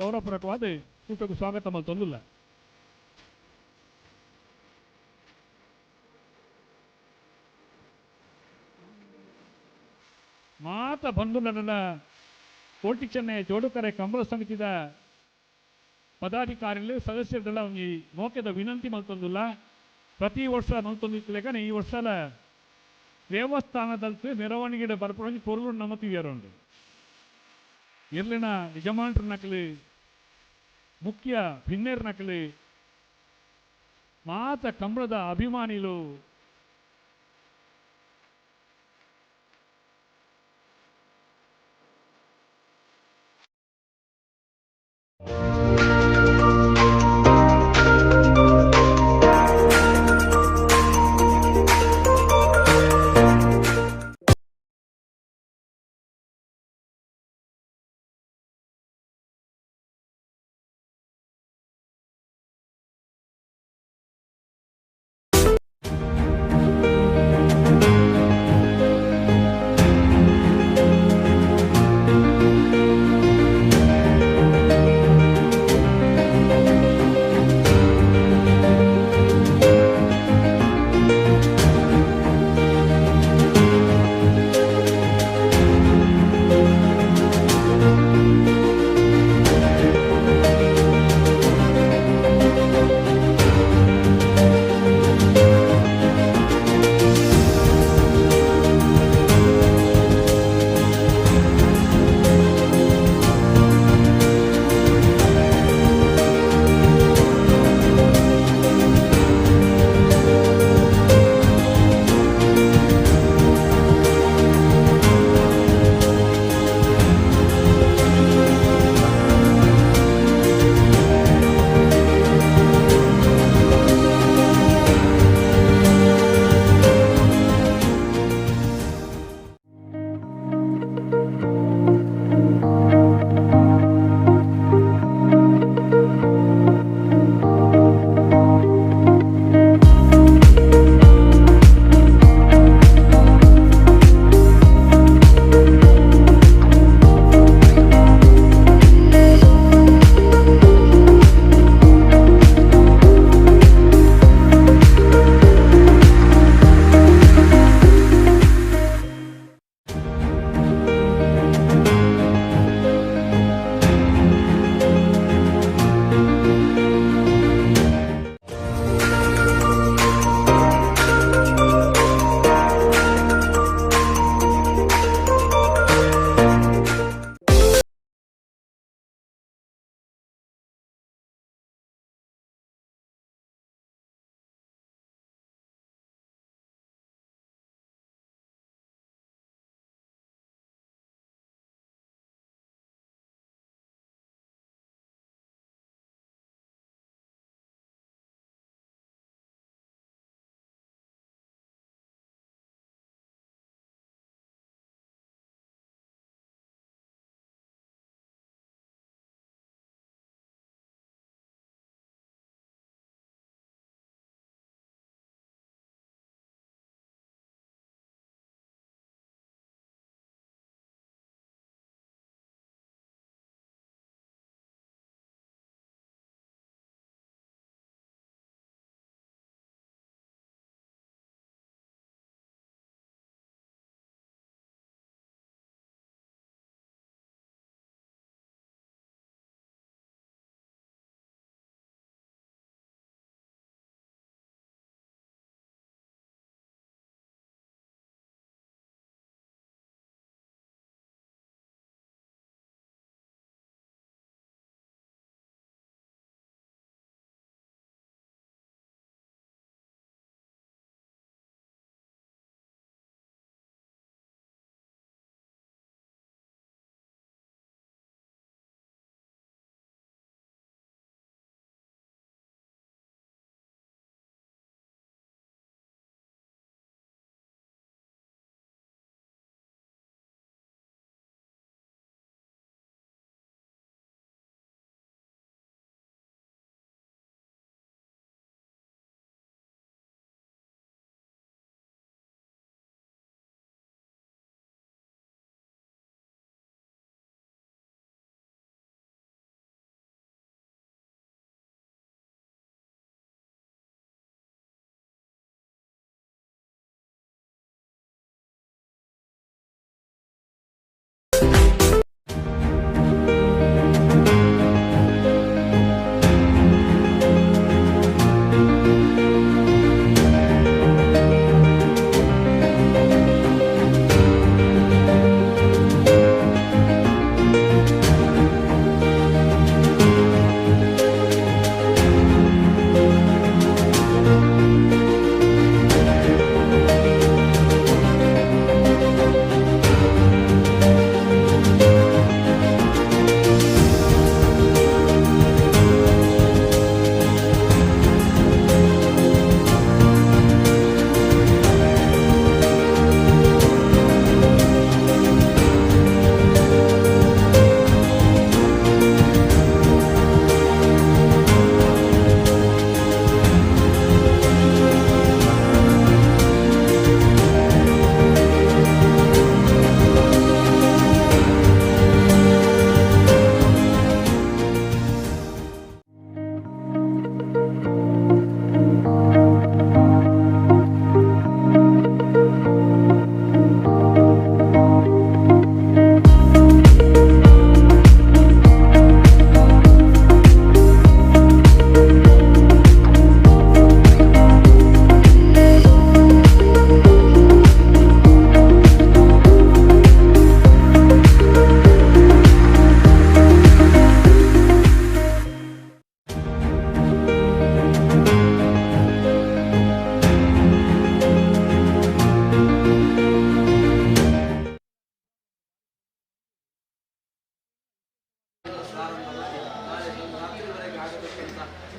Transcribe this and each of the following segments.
ಗೌರವಪೂರ್ವಕವಾದ್ ಕೂಟಕ್ಕೆ ಸ್ವಾಗತ ಮಲ್ತೊಂದುಲ್ಲ. ಮಾತ ಬಂಧುಲನ ಕೋಟಿ ಚೆನ್ನೈ ಜೋಡುಕರೆ ಕಂಬಳ ಸಮಿತಿದ ಪದಾಧಿಕಾರಿಲು, ಸದಸ್ಯರುಗಳ ಒಂಜಿ ಮೋಕೆದ ವಿನಂತಿ ಮಲ್ತೊಂದುಲ್ಲ. ಪ್ರತಿ ವರ್ಷ ಮಲ್ತೊಂದಿತ್ತಲೆಕನೆ ಈ ವರ್ಷಲ ದೇವಸ್ಥಾನದಲ್ತ್ ಮೆರವಣಿಗೆಡ್ ಬರ್ಪುನ ಒಂಜಿ ಪೊರ್ಲು ನಮ ತೂಯರುಂಡು. ಇರ್ಲಿನ ಯಜಮಾನ್ರ ನಕಲು, ಮುಖ್ಯ ಬಿನ್ನೆರ್ ನಕಲು, ಮಾತ ಕಂಬಳದ ಅಭಿಮಾನಿಲು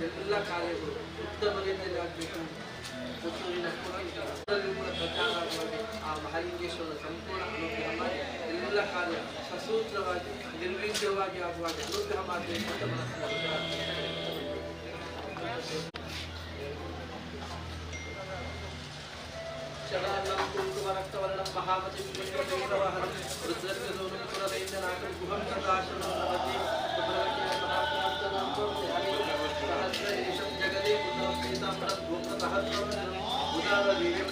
ಎಲ್ಲ ಕಾರ್ಯಗಳು ಉತ್ತಮ ರೀತಿಯಲ್ಲಿ ಆಗಬೇಕು. ಪುತ್ತೂರಿನ ಕೂಡ ಪ್ರಚಾರ ಆಗುವಂತೆ ಆ ಮಹಾಲಿಂಗೇಶ್ವರನ ಸಂಪೂರ್ಣ ಅನುಗ್ರಹ ಮಾಡಿ ಎಲ್ಲ ಕಾರ್ಯ ಸಸೂತ್ರವಾಗಿ ನಿರ್ವಿಘ್ನವಾಗಿ ಆಗುವಾಗ ಅನುಗ್ರಹ ಮಾಡಬೇಕು ಅಂತ ಮನಸ್ಸಿನಲ್ಲಿ ಶರಣಂ ಕುಂಕುಮರಕ್ತವರ್ಣಂ ಮಹಾಮತಿಂ ಪುಣ್ಯವೀರವಾಹನಂ ರುದ್ರಸ್ಯ ಸುರದೈತ್ಯನಾಥಂ ಗುಹಂ ಸದಾಶನಂ ನಮತಿ ಸಹಸ್ರೇಶಂ ಜಗದೇ ಪುತ್ರಂ ಪೀತಾಂಬರಂ ಧೂಮ್ರಸಹಸ್ರಂ ಉದಾರವೀರ್ಯಂ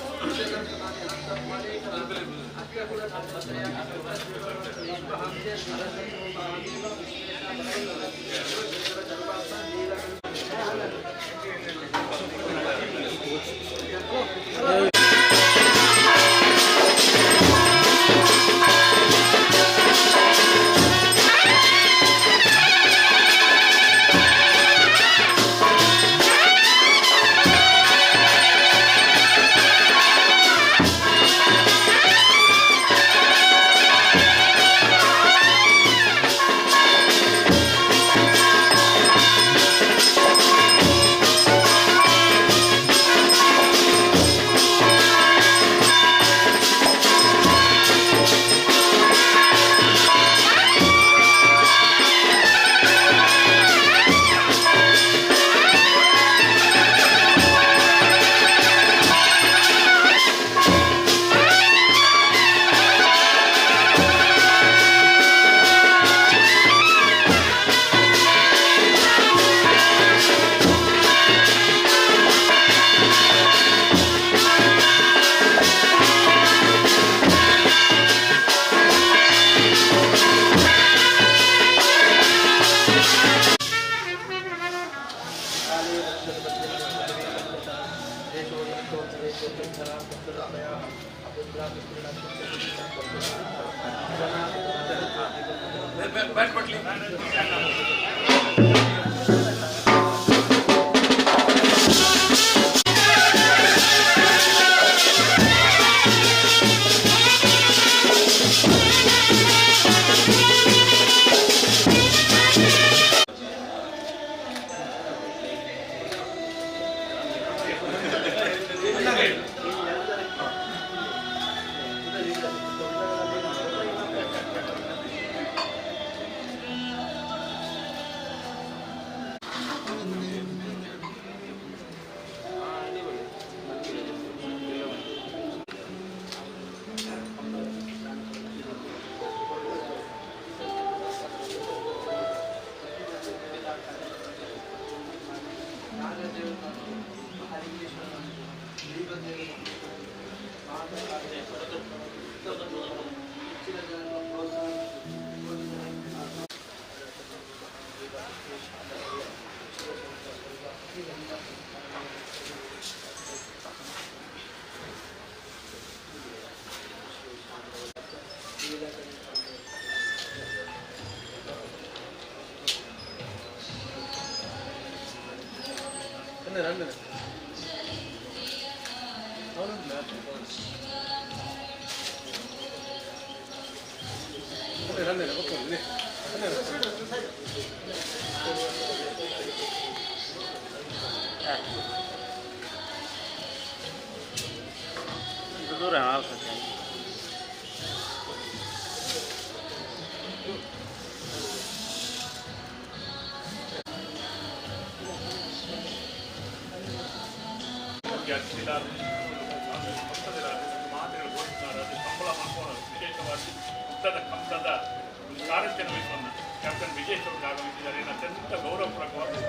ಕ್ಯಾಪ್ಟನ್ ವಿಜಯ್ ಅವರು ಆಗಮಿಸಿದ್ದಾರೆ. ಅತ್ಯಂತ ಗೌರವಪೂರ್ವಕವಾಗಿ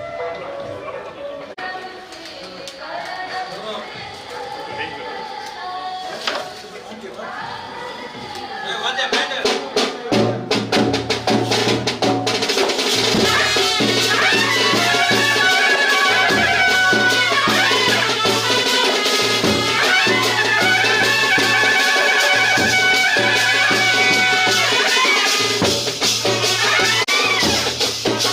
Thank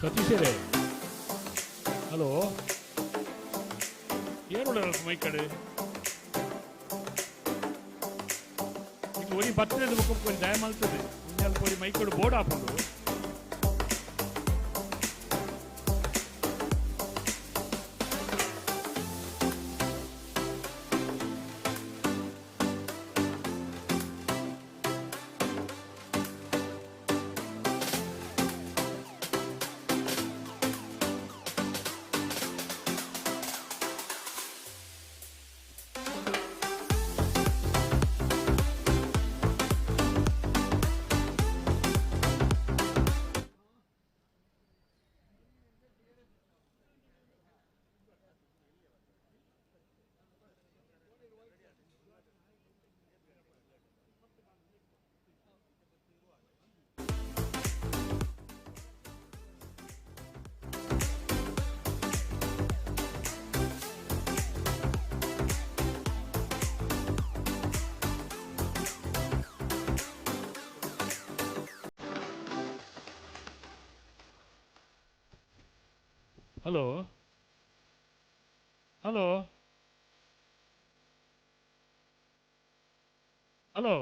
ಸತೀಶರೇ ಹಲೋ ಏರುಡ ಮೈಕಡೆ ಈಗ ಒರಿ ಬತ್ತದ ಬೊಕ್ಕ ದಯ ಮಲ್ತದೆ ಒಂಜಿ ಒರಿ ಮೈಕಡೆ ಬೋರ್ಡ್ ಹಾಕೊಂಡು ಹಲೋ ಹಲೋ ಹಲೋ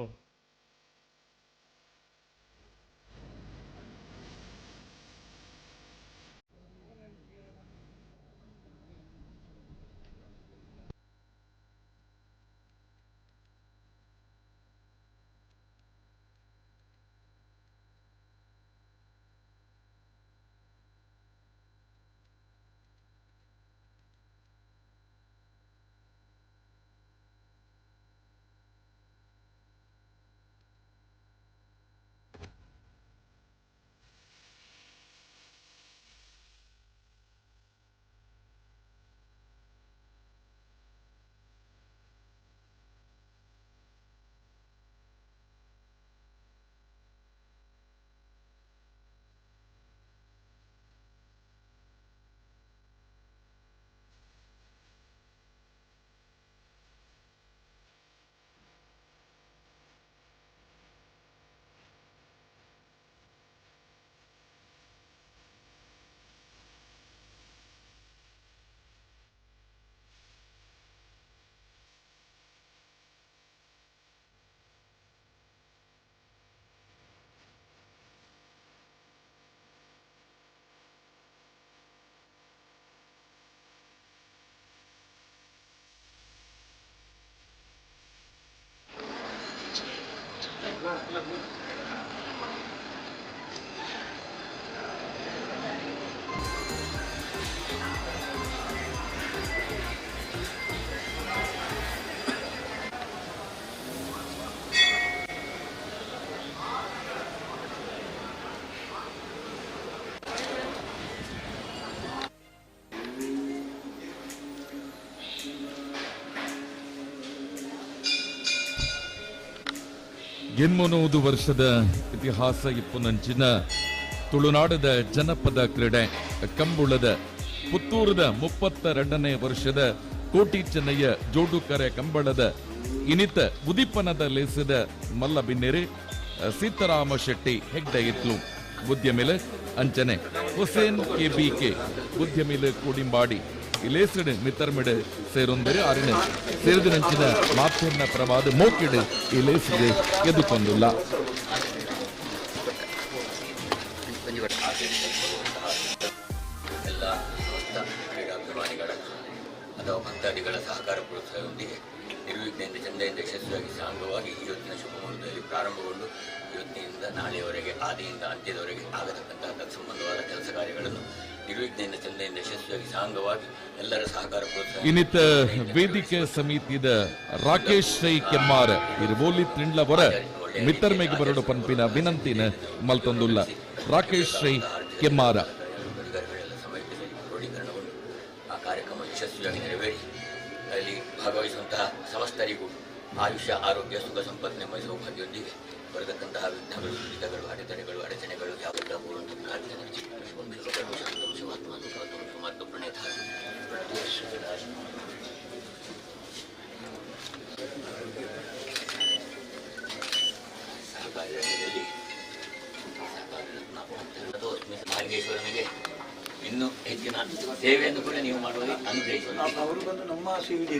800 ವರ್ಷದ ಇತಿಹಾಸ ಇಪ್ಪುನಂಚಿನ ತುಳುನಾಡದ ಜನಪದ ಕ್ರೀಡೆ ಕಂಬುಳದ ಪುತ್ತೂರದ 32ನೇ ವರ್ಷದ ಕೋಟಿ ಚೆನ್ನಯ್ಯ ಜೋಡುಕರೆ ಕಂಬಳದ ಇನಿತ ಉದಿಪನದ ಲೇಸದ ಮಲ್ಲ ಬಿನ್ನೆರೆ ಸೀತಾರಾಮ ಶೆಟ್ಟಿ ಹೆಗ್ಡೆ ಇತ್ಲು ಉದ್ಯಮಿಲ ಅಂಚನೆ ಹುಸೇನ್ ಕೆಬಿಕೆ ಉದ್ಯಮಿಲ ಕೂಡಿಂಬಾಡಿ ಇಲೇಸಡು ಮಿತ್ತರ್ಮಿಡು ಸೇರೊಂದರೆ ಅರಿನ ಸೇರಿದನಂಚಿನ ಮಾಧ್ಯಮ ಪ್ರವಾದ ಮೋಕಿಡು ಇಲೇಸಿಗೆ ಎದುಕೊಂದುಲ್ಲ. ಎಲ್ಲ ಸಮಸ್ತ ಕ್ರೀಡಾಭಿಮಾನಿಗಳ ಅಥವಾ ಭಕ್ತಾದಿಗಳ ಸಹಕಾರ ಪ್ರೋತ್ಸಾಹದೊಂದಿಗೆ ನಿರ್ವಿಘ್ನೆಯಿಂದ ಚಂದೆಯಿಂದ ಯಶಸ್ವಿಯಾಗಿ ಸಾಂಗವಾಗಿ ಇವತ್ತಿನ ಶುಭ ಮುಹೂರ್ತದಲ್ಲಿ ಪ್ರಾರಂಭಗೊಂಡು ಇವತ್ತಿನಿಂದ ನಾಳೆಯವರೆಗೆ ಆದಿಯಿಂದ ಅಂತ್ಯದವರೆಗೆ ಆಗತಕ್ಕಂತಹ ತತ್ಸಂಬಂಧವಾದ ಕೆಲಸ ಕಾರ್ಯಗಳನ್ನು ನಿರ್ವಿಘ್ನೆಯಿಂದ ಚಂದೆಯಿಂದ ಯಶಸ್ವಿಯಾಗಿ ಸಾಂಗವಾಗಿ ಎಲ್ಲರ ಸಹಕಾರ ಪ್ರೋತ್ಸಾಹ. ಇನ್ನಿತ ವೇದಿಕೆ ಸಮಿತಿದ ರಾಕೇಶ್ ರೈ ಕೆಮ್ಮಾರ್ ಇರುವೋಲಿ ತ್ರಿಂಡ್ಲವರ ಮಿತ್ತರ್ಮೆಗೆ ಬರಡು ಪಂಪಿನ ವಿನಂತಿನ ಮಲ್ತೊಂದುಲ್ಲ. ರಾಕೇಶ್ ರೈ ಕೆಮ್ಮಾರ ಅಧಿಕಾರಿಗಳೆಲ್ಲ ಸಮಯಕ್ಕೆ ಸರಿ ಕ್ರೋಢೀಕರಣಗೊಂಡು ಆ ಕಾರ್ಯಕ್ರಮ ಯಶಸ್ವಿಯಾಗಿ ನೆರವೇರಿ ಅಲ್ಲಿ ಭಾಗವಹಿಸುವಂತಹ ಸಮಸ್ತರಿಗೂ ಆಯುಷ್ಯ, ಆರೋಗ್ಯ, ಸುಖ, ಸಂಪತ್ತು, ನೆಮ್ಮದಿ, ಸೌಭಾಗ್ಯದೊಂದಿಗೆ ಬರತಕ್ಕಂತಹ ವಿಘ್ನಗಳು, ದುರಿತಗಳು, ಅಡೆತಡೆಗಳು, ಅಡಚಣೆಗಳು ಯಾವುದೆಲ್ಲ ಹೋಗುವಂಥ ಪ್ರಾರ್ಥನೆ. ಶುಭಂ ಶುಭಕರ್ಮ ಶಾಂತಂ ಶಿವಾತ್ಮ ಸುಖಾತ್ಮ ಸುಮಾತ್ಮ ಪ್ರಣೇತ. ಸಹಕಾರಿ ರಂಗದಲ್ಲಿ ಸಹಕಾರಿ ರತ್ನ ಮಹಾಲಿಂಗೇಶ್ವರನಿಗೆ ಇನ್ನೂ ಹೆಚ್ಚಿನ ಸೇವೆಯನ್ನು ಕೂಡ ನೀವು ಮಾಡುವಲ್ಲಿ ಅನುಗ್ರಹಿಸಿ. ಅವರು ಬಂದು ನಮ್ಮ ಸಿವಿಡಿ.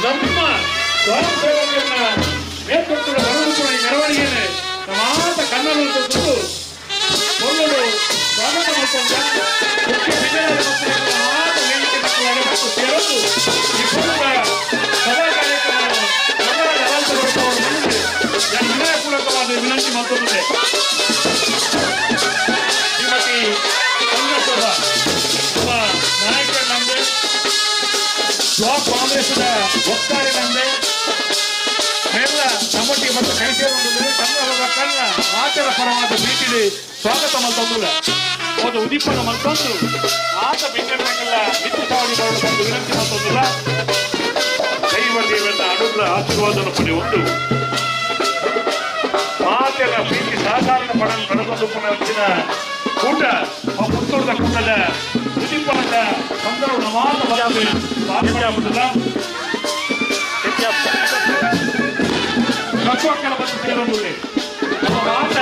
ನಮ್ಮ ಸ್ವಯಂ ಸೇವಕರನ್ನ ನೇತೃತ್ವದ ಬರುವುದರ ಈ ಮೆರವಣಿಗೆಯನ್ನು ನಮಾತ ಕನ್ನಡ ಪೊರ್ಲುಡು ಸ್ವಾಗತ ಮಾಡಿಕೊಂಡ ಮುಖ್ಯ ಬಿಜೆಪಿ ವೇದಿಕೆ ಮತ್ತು ಸೇರಲು ಈ ಪೊರ್ಲುದ ಸಭಾ ಕಾರ್ಯಕ್ರಮವನ್ನು ವಿನಯಪೂರ್ವಕವಾದ ವಿನಂತಿ ಮಾಡಿಕೊಂಡಿದೆ. ಶ್ರೀಮತಿ ಚಂದ್ರಶೋಭಾ ಒಬ್ಬ ನಾಯಕರನ್ನಂದೆ, ಬ್ಲಾಕ್ ಕಾಂಗ್ರೆಸ್ನ ವಕ್ತಾರನಂದೆ ಮೇಲ್ಲ ನಮ್ಮೊಟ್ಟಿಗೆ ಮತ್ತು ಕೈ ಸೇರುವುದು ಚಂದ್ರಶೋಭಾ ಕಣ್ಣ ಮಾತರ ಪರವಾದ ಭೀತಿಲಿ ಸ್ವಾಗತ ಮಲ್ತೊಂದುಲ್ಲ ಹೋದ ಉದೀಪನ ಮಲ್ತೊಂದು ಆತ ಬಿಂಗಲ್ಲ ಮಿತ್ತು ಚಾವಡಿ ಬರಲು ವಿನಂತಿ ಮಲ್ತೊಂದಿಲ್ಲ. ದೈವ ದೇವರ ಅನುಗ್ರಹ ಆಶೀರ್ವಾದವನ್ನು ಪಡೆಯುವುದು ಮಾತೆಲ್ಲ ಪ್ರೀತಿ ಸಹಕಾರದ ಪಡ ನಡೆದು ಪುನಃ ಕೂಟ ಪುತ್ತೂರದ ಕೂಟದ ಉದೀಪನದ ಸಂದರ್ಭ ಮಾತ್ರ ತತ್ವಕ್ಕಳ ಬಂದು ಸೇರೊಂದಿಲ್ಲ. ನಮ್ಮ ಮಾತ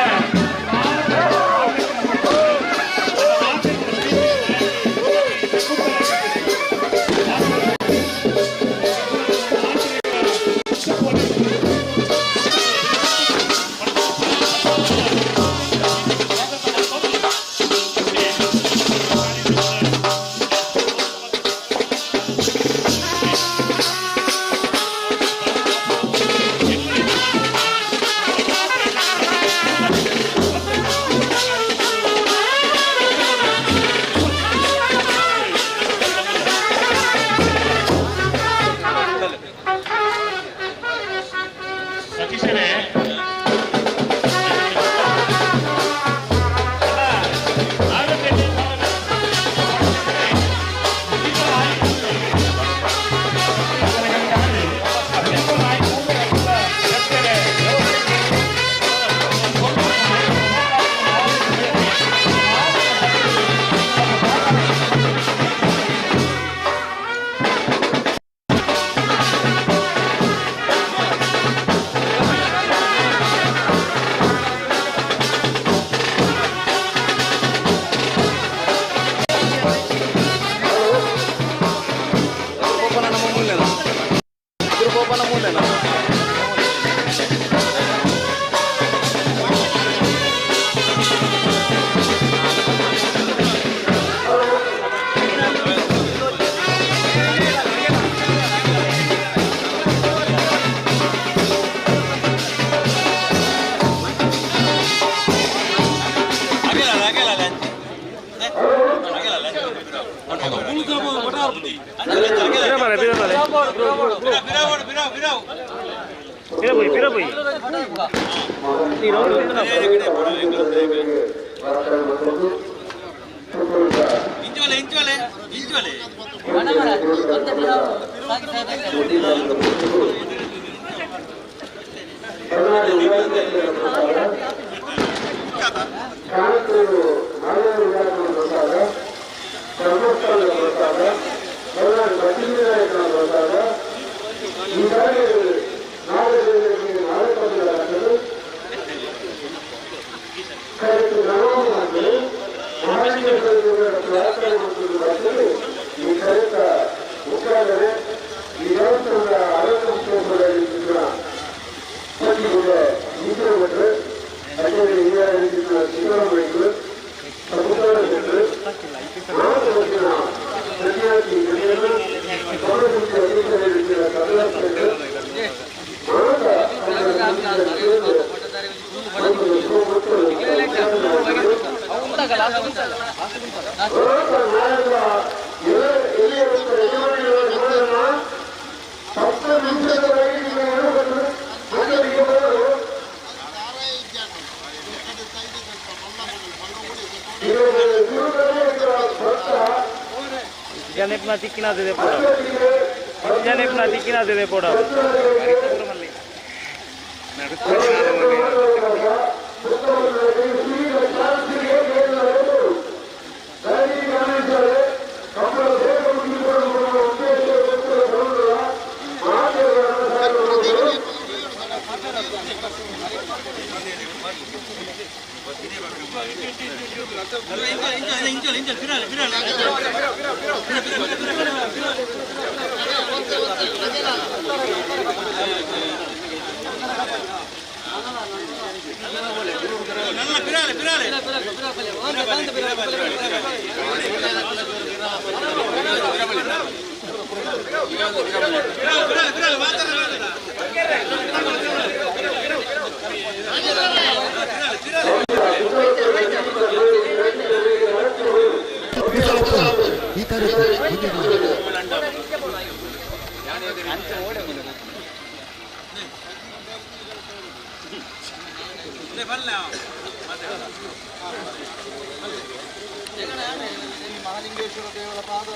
ಮಹಾಲಿಂಗೇಶ್ವರ ದೇವರ ಪಾದ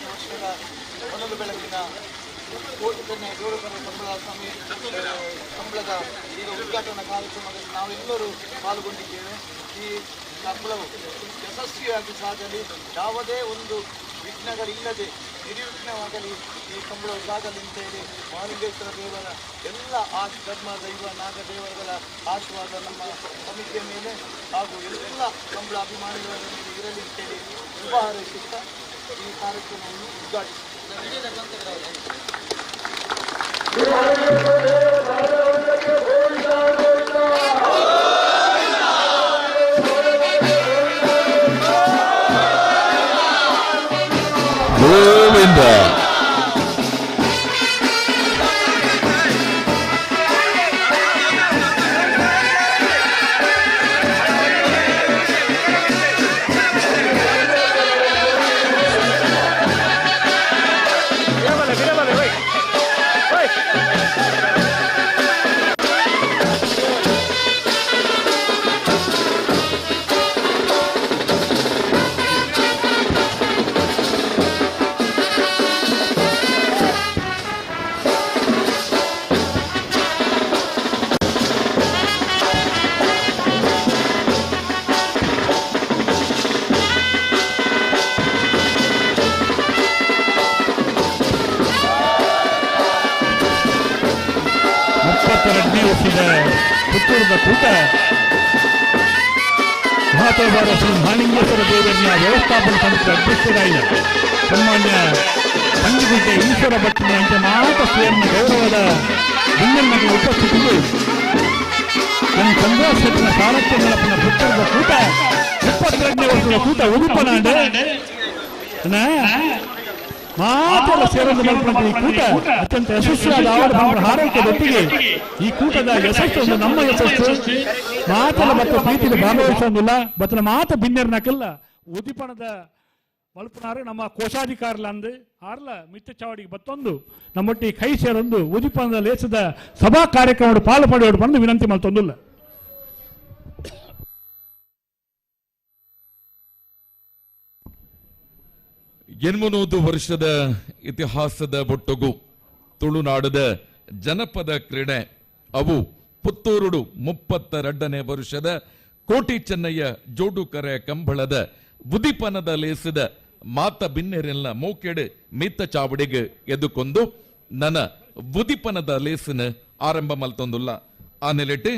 ವರ್ಷದ ಮೊದಲು ಬೆಳಕಿನ ಕೋಟಿ ಚೆನ್ನೈ ಜೋಡುಕರ ಕಂಬಳ ಸ್ವಾಮಿ ಕಂಬಳದ ಈಗ ಉದ್ಘಾಟನಾ ಕಾರ್ಯಕ್ರಮದಲ್ಲಿ ನಾವೆಲ್ಲರೂ ಪಾಲ್ಗೊಂಡಿದ್ದೇವೆ. ಈ ಕಂಬಳವು ಯಶಸ್ವಿಯಾಗಿ ಸಾಗಲಿ, ಯಾವುದೇ ಒಂದು ವಿಘ್ನಗಳಿಲ್ಲದೆ ನಿರ್ವಿಘ್ನವಾಗಲಿ ಈ ಕಂಬಳವು ಸಾಗಲಿ ಅಂತೇಳಿ ಮಹಾಲಿಂಗೇಶ್ವರ ದೇವರ ಎಲ್ಲ ಆ ಧರ್ಮ ದೈವ ನಾಗದೇವರುಗಳ ಆಶೀರ್ವಾದ ನಮ್ಮ ಸಮಿತಿಯ ಮೇಲೆ ಹಾಗೂ ಎಲ್ಲ ಕಂಬಳ ಅಭಿಮಾನಿಗಳ ಮೇಲೆ ಇರಲಿ ಅಂತೇಳಿ ಶುಭ ಹಾರೈಸುತ್ತಾ ಈ ಕಾರ್ಯಕ್ರಮವನ್ನು ಉದ್ಘಾಟಿಸುತ್ತೇವೆ. ಗೋವಿಂದ. ವರ್ಷದ ಪುತ್ತೂರದ ಕೂಟ ಮಹಾತೋಬಾರ ಶ್ರೀ ಮಹಾಲಿಂಗೇಶ್ವರ ದೇವರನ್ನ ವ್ಯವಸ್ಥಾಪನ ಸಮಿತಿ ಅಧ್ಯಕ್ಷರಾದ ಸನ್ಮಾನ್ಯ ಪಂಜುಗುಡ್ಡೆ ಈಶ್ವರ ಭಟ್ಟನ ಅಂಚೆ ಮಾತ ಸೇರಿನ ಗೌರವದ ಬಿನ್ನಮ್ಮನ ಉಪಸ್ಥಿತಿಗೆ ನಮ್ಮ ಚಂದ್ರಶೇಖರನ ಸಾರಥ್ಯ ನಡಪಿನ ಪುತ್ತೂರದ ಕೂಟ 32ನೇ ವರ್ಷದ ಕೂಟ ಉಡುಪನಾಂಡೆ ಮಾತೆಲ್ಲ ಸೇರೊಂದು ಮಲ್ಪಂತ ಈ ಕೂಟ ಅತ್ಯಂತ ಯಶಸ್ವಿಯಾದ ಆವಡ ಹಾರೈಕೆದೊಟ್ಟಿಗೆ ಈ ಕೂಟದ ಯಶಸ್ಸು ಒಂದು ನಮ್ಮ ಯಶಸ್ಸು. ಮಾತೆಲ್ಲ ಮತ್ತು ಪ್ರೀತಿಯಲ್ಲಿ ಭಾಗವಹಿಸೋದಿಲ್ಲ ಮತ್ತು ಮಾತ ಬಿನ್ನೆರ್ನಕ್ಕೆಲ್ಲ ಉದಿಪಣದ ಮಲ್ಪನಾರು ನಮ್ಮ ಕೋಶಾಧಿಕಾರಿಲ ಅಂದು ಆರ್ಲ ಮಿತ್ತ ಚಾವಡಿಗೆ ಬತ್ತೊಂದು ನಮ್ಮೊಟ್ಟಿಗೆ ಕೈ ಸೇರೊಂದು ಉದಿಪಣದ ಲೇಸದ ಸಭಾ ಕಾರ್ಯಕ್ರಮ ಪಾಲು ಪಡೆಯೋಡು ಬಂದು ವಿನಂತಿ ಮಲ್ತೊಂದಿಲ್ಲ. ಎನ್ಮನೂದು ವರ್ಷದ ಇತಿಹಾಸದ ಒಟ್ಟುಗು ತುಳುನಾಡದ ಜನಪದ ಕ್ರೀಡೆ ಅವು ಪುತ್ತೂರುಡು 32ನೇ ವರ್ಷದ ಕೋಟಿ ಚೆನ್ನಯ್ಯ ಜೋಡುಕರೆ ಕಂಬಳದ ಉದಿಪನದ ಲೇಸದ ಮಾತ ಬಿನ್ನೆರೆಲ್ಲ ಮೋಕೆಡು ಮೀತ ಚಾವಡಿಗೆ ಎದ್ದುಕೊಂಡು ನನ್ನ ಉದಿಪನದ ಲೇಸನ ಆರಂಭ ಮಲ್ತೊಂದುಲ್ಲ. ಆ ನೆಲೆಟ್ಟು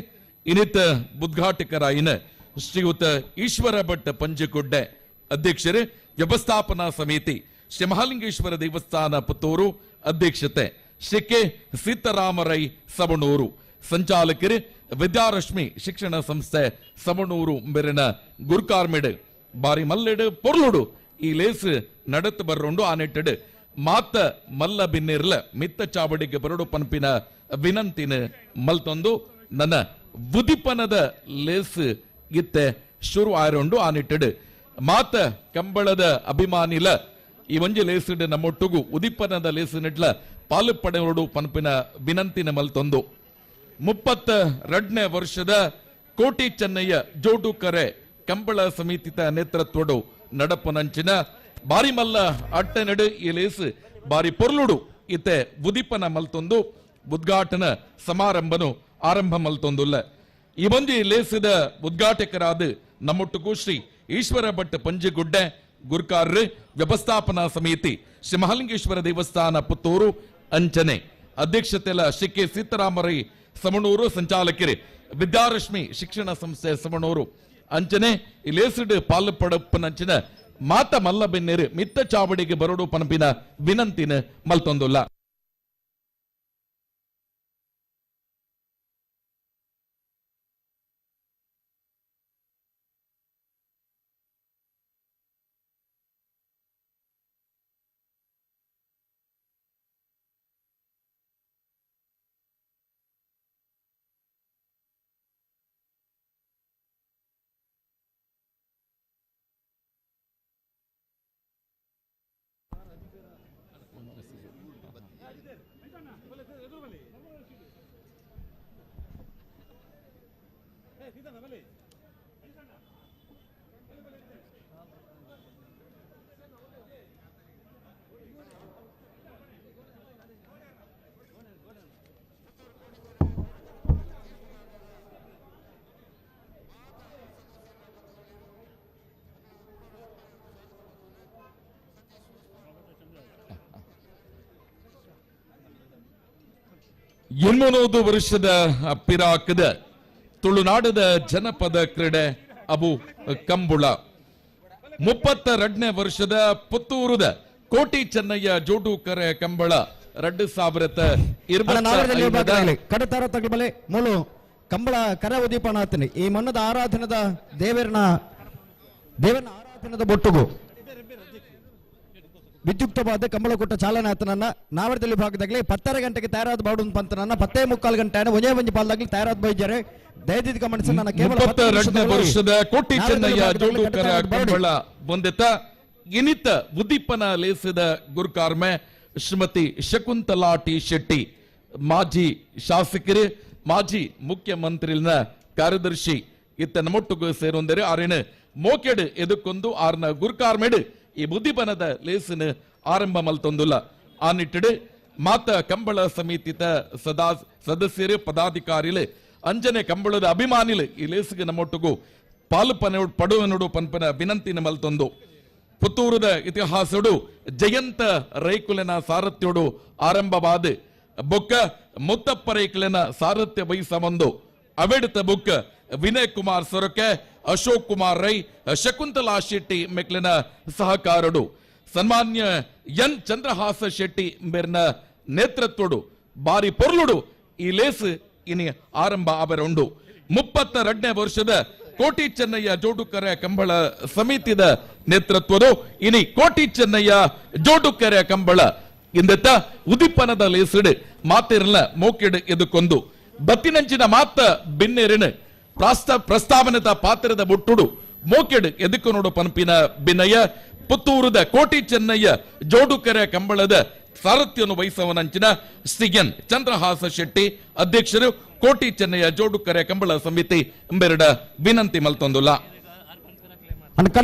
ಇನ್ನಿತ ಉದ್ಘಾಟಕರಾಯಿನ ಶ್ರೀಯುತ ಈಶ್ವರ ಭಟ್ ಪಂಜಿಗುಡ್ಡೆ ಅಧ್ಯಕ್ಷರು ವ್ಯವಸ್ಥಾಪನಾ ಸಮಿತಿ ಶ್ರೀ ಮಹಾಲಿಂಗೇಶ್ವರ ದೇವಸ್ಥಾನ ಪುತ್ತೂರು ಅಧ್ಯಕ್ಷತೆ ಶ್ರೀ ಕೆ ಸೀತಾರಾಮರೈ ಸವಣೂರು ಸಂಚಾಲಕರು ವಿದ್ಯಾರಶ್ಮಿ ಶಿಕ್ಷಣ ಸಂಸ್ಥೆ ಸವಣೂರು ಮೆರಿನ ಗುರ್ಕಾರ್ಮಿಡ್ ಬಾರಿ ಮಲ್ಲೆಡು ಪೊರ್ಲುಡು ಈ ಲೇಸ್ நடத்து ಬರ್ರೊಂಡು ಆ ನೆಟ್ಟಡು ಮಾತ ಮಲ್ಲ ಬಿನ್ನಿರ್ಲ ಮಿತ್ತ ಚಾವಡಿಗೆ ಬರಡು ಪನ್ಪಿನ ವಿನಂತಿನ ಮಲ್ತೊಂದು ನನ್ನ ಉದಿಪನದ ಲೇಸ್ ಇತ್ತೆ ಶುರು ಆಯರೊಂಡು ಆ ನಿಟ್ಟಡು ಮಾತ ಕಂಬಳದ ಅಭಿಮಾನಿಲ ಈ ಒಂಜಿ ಲೇಸುಡು ನಮ್ಮೊಟ್ಟುಗು ಉದಿಪನದ ಲೇಸು ನಿಟ್ಲ ಪಾಲು ಪಡೆಯೋಡು ಪನ್ಪಿನ ವಿನಂತಿನ ಮಲ್ತೊಂದು 32ನೇ ವರ್ಷದ ಕೋಟಿ ಚೆನ್ನಯ್ಯ ಜೋಡುಕರೆ ಕಂಬಳ ಸಮಿತಿತ ನೇತೃತ್ವಡು ನಡಪುನಂಚಿನ ಬಾರಿ ಮಲ್ಲ ಅಟ್ಟೆನಡು ಈ ಲೇಸು ಬಾರಿ ಪೊರ್ಲುಡು ಇತ್ತೆ ಉದಿಪನ ಮಲ್ತೊಂದು ಉದ್ಘಾಟನ ಸಮಾರಂಭನು ಆರಂಭ ಮಲ್ತೊಂದುಲ್ಲ. ಈ ಒಂಜಿ ಲೇಸಿದ ಉದ್ಘಾಟಕರಾದ ನಮ್ಮೊಟ್ಟುಗು ಶ್ರೀ ಈಶ್ವರ ಭಟ್ ಪಂಜಿಗುಡ್ಡೆ ಗುರ್ಕಾರ್ರು ವ್ಯವಸ್ಥಾಪನಾ ಸಮಿತಿ ಶ್ರೀ ಮಹಾಲಿಂಗೇಶ್ವರ ದೇವಸ್ಥಾನ ಪುತ್ತೂರು ಅಂಚನೆ ಅಧ್ಯಕ್ಷತೆಲ ಶ್ರೀ ಕೆ ಸೀತಾರಾಮರೈ ಸಮಣೂರು ಸಂಚಾಲಕರು ವಿದ್ಯಾರಶ್ಮಿ ಶಿಕ್ಷಣ ಸಂಸ್ಥೆ ಸವಣೂರು ಅಂಚನೆ ಇಲೇಸಿಡ್ ಪಾಲು ಪಡಪ್ಪನಂಚಿನ ಮಾತ ಮಲ್ಲ ಬೆನ್ನೇರು ಮಿತ್ತ ಚಾವಡಿಗೆ ಬರೋಡು ಪನಪಿನ ವಿನಂತಿನ ಮಲ್ತೊಂದುಲ್ಲ. ಎನ್ನೋದು ವರ್ಷದ ಪಿರಾಕದ ತುಳುನಾಡದ ಜನಪದ ಕ್ರೀಡೆ ಅಬು ಕಂಬುಳ 32ನೇ ವರ್ಷದ ಪುತ್ತೂರುದ ಕೋಟಿ ಚೆನ್ನಯ್ಯ ಜೋಡುಕರೆ ಕಂಬಳ 2025 ಕಡತಾರ ತಗಬಲೆ ಮೂಲು ಕಂಬಳ ಕರ ಉದೀಪನಾಥನಿ ಈ ಮನ್ನದ ಆರಾಧನದ ದೇವರನ ದೇವನ ಆರಾಧನದ ಬೊಟ್ಟುಗು ವಿದ್ಯುಕ್ತವಾದ ಕಂಬಳ ಕೊಟ್ಟ ಚಾಲನೆ ಆತನನ್ನ ನಾವರದಲ್ಲಿ ಭಾಗದಾಗಲಿ 10:30 ಗಂಟೆಗೆ ತಯಾರಾದ ಬಾಡು ಪಂತನನ್ನ 10:45 ಗಂಟೆ ಒಂದೇ ಒಂಜಿ ಪಾಲ್ದಾಗಲಿ ತಯಾರಾದ ಬೈಜಾರೆ ದಯದಿದ್ದು ಗಮನಿಸಿ. ನನ್ನ ಕೇವಲ 32ನೇ ವರ್ಷದ ಕೋಟಿ ಚೆನ್ನಯ್ಯ ಜೋಡುಕರ ಕಂಬಳ ಬಂದಿತ ಇನಿತ ಉದ್ದೀಪನ ಲೇಸಿದ ಗುರುಕಾರ್ಮೆ ಶ್ರೀಮತಿ ಶಕುಂತಲಾ ಟಿ ಶೆಟ್ಟಿ ಮಾಜಿ ಶಾಸಕರು ಮಾಜಿ ಮುಖ್ಯಮಂತ್ರಿನ ಕಾರ್ಯದರ್ಶಿ ಇತ್ತ ನಮ್ಮೊಟ್ಟಿಗೂ ಸೇರೊಂದರೆ ಆರಿನ ಮೋಕೆಡು ಎದಕ್ಕೊಂದು ಆರ್ನ ಗುರುಕಾರ್ಮೆಡು ಈ ಬುದ್ಧಿಪನದ ಲೇಸಿನ ಆರಂಭ ಮಲ್ತೊಂದುಲ್ಲ. ಆ ನಿಟ್ಟಿಡು ಮಾತ ಕಂಬಳ ಸಮಿತಿತ ಸದಾ ಸದಸ್ಯರು ಪದಾಧಿಕಾರಿಲು ಅಂಜನೆ ಕಂಬಳದ ಅಭಿಮಾನಿಲು ಈ ಲೇಸಿಗೆ ನಮ್ಮೊಟ್ಟಿಗೂ ಪಾಲು ಪನೆ ಪಡುವನುಡು ಪನ್ಪನ ವಿನಂತಿನ ಮಲ್ತೊಂದು. ಪುತ್ತೂರದ ಇತಿಹಾಸಡು ಜಯಂತ ರೈಕುಲಿನ ಸಾರಥ್ಯೋಡು ಆರಂಭವಾದ ಬೊಕ್ಕ ಮುತ್ತಪ್ಪ ರೈಕುಲಿನ ಸಾರಥ್ಯ ವಹಿಸವಂದು ಅವೆಡಿತ ಬೊಕ್ಕ ವಿನಯ್ ಕುಮಾರ್ ಸೊರಕೆ ಅಶೋಕ್ ಕುಮಾರ್ ರೈ ಶಕುಂತಲಾ ಶೆಟ್ಟಿ ಮೆಕ್ಲಿನ ಸಹಕಾರಡು ಸನ್ಮಾನ್ಯ ಎನ್ ಚಂದ್ರಹಾಸ ಶೆಟ್ಟಿ ಮೇರ್ನ ನೇತೃತ್ವಡು ಬಾರಿ ಪೊರ್ಲುಡು ಈ ಲೇಸ್ ಇನಿ ಆರಂಭ ಅವರುಂಡು. 32ನೇ ವರ್ಷದ ಕೋಟಿ ಚೆನ್ನಯ್ಯ ಜೋಡುಕರೆ ಕಂಬಳ ಸಮಿತಿದ ನೇತೃತ್ವದ ಇನಿ ಕೋಟಿ ಚೆನ್ನಯ್ಯ ಜೋಡುಕರೆ ಕಂಬಳ ಇಂದತ್ತ ಉದಿಪನದ ಲೇಸಿಡು ಮಾತಿರ್ಲ ಮೋಕೆಡು ಎದುಕೊಂದು ಬತ್ತಿನಂಚಿನ ಮಾತ ಬಿನ್ನೆರಿನ ಪ್ರಸ್ತಾವನೆತ ಪಾತ್ರದ ಬೊಟ್ಟುಡು ಮೋಕೆಡು ಎದುಕು ನೋಡು ಪನ್ಪಿನ ಬಿನ್ನಯ್ಯ ಪುತ್ತೂರದ ಕೋಟಿ ಚೆನ್ನಯ್ಯ ಜೋಡುಕರೆ ಕಂಬಳದ ಸಾರಥ್ಯವನ್ನು ವಹಿಸುವನಂಚಿನ ಶ್ರೀ ಎನ್ ಚಂದ್ರಹಾಸ ಶೆಟ್ಟಿ ಅಧ್ಯಕ್ಷರು ಕೋಟಿ ಚೆನ್ನಯ್ಯ ಜೋಡುಕರೆ ಕಂಬಳ ಸಮಿತಿ ಎಂಬೆರಡ ವಿನಂತಿ ಮಲ್ತೊಂದುಲ್ಲ.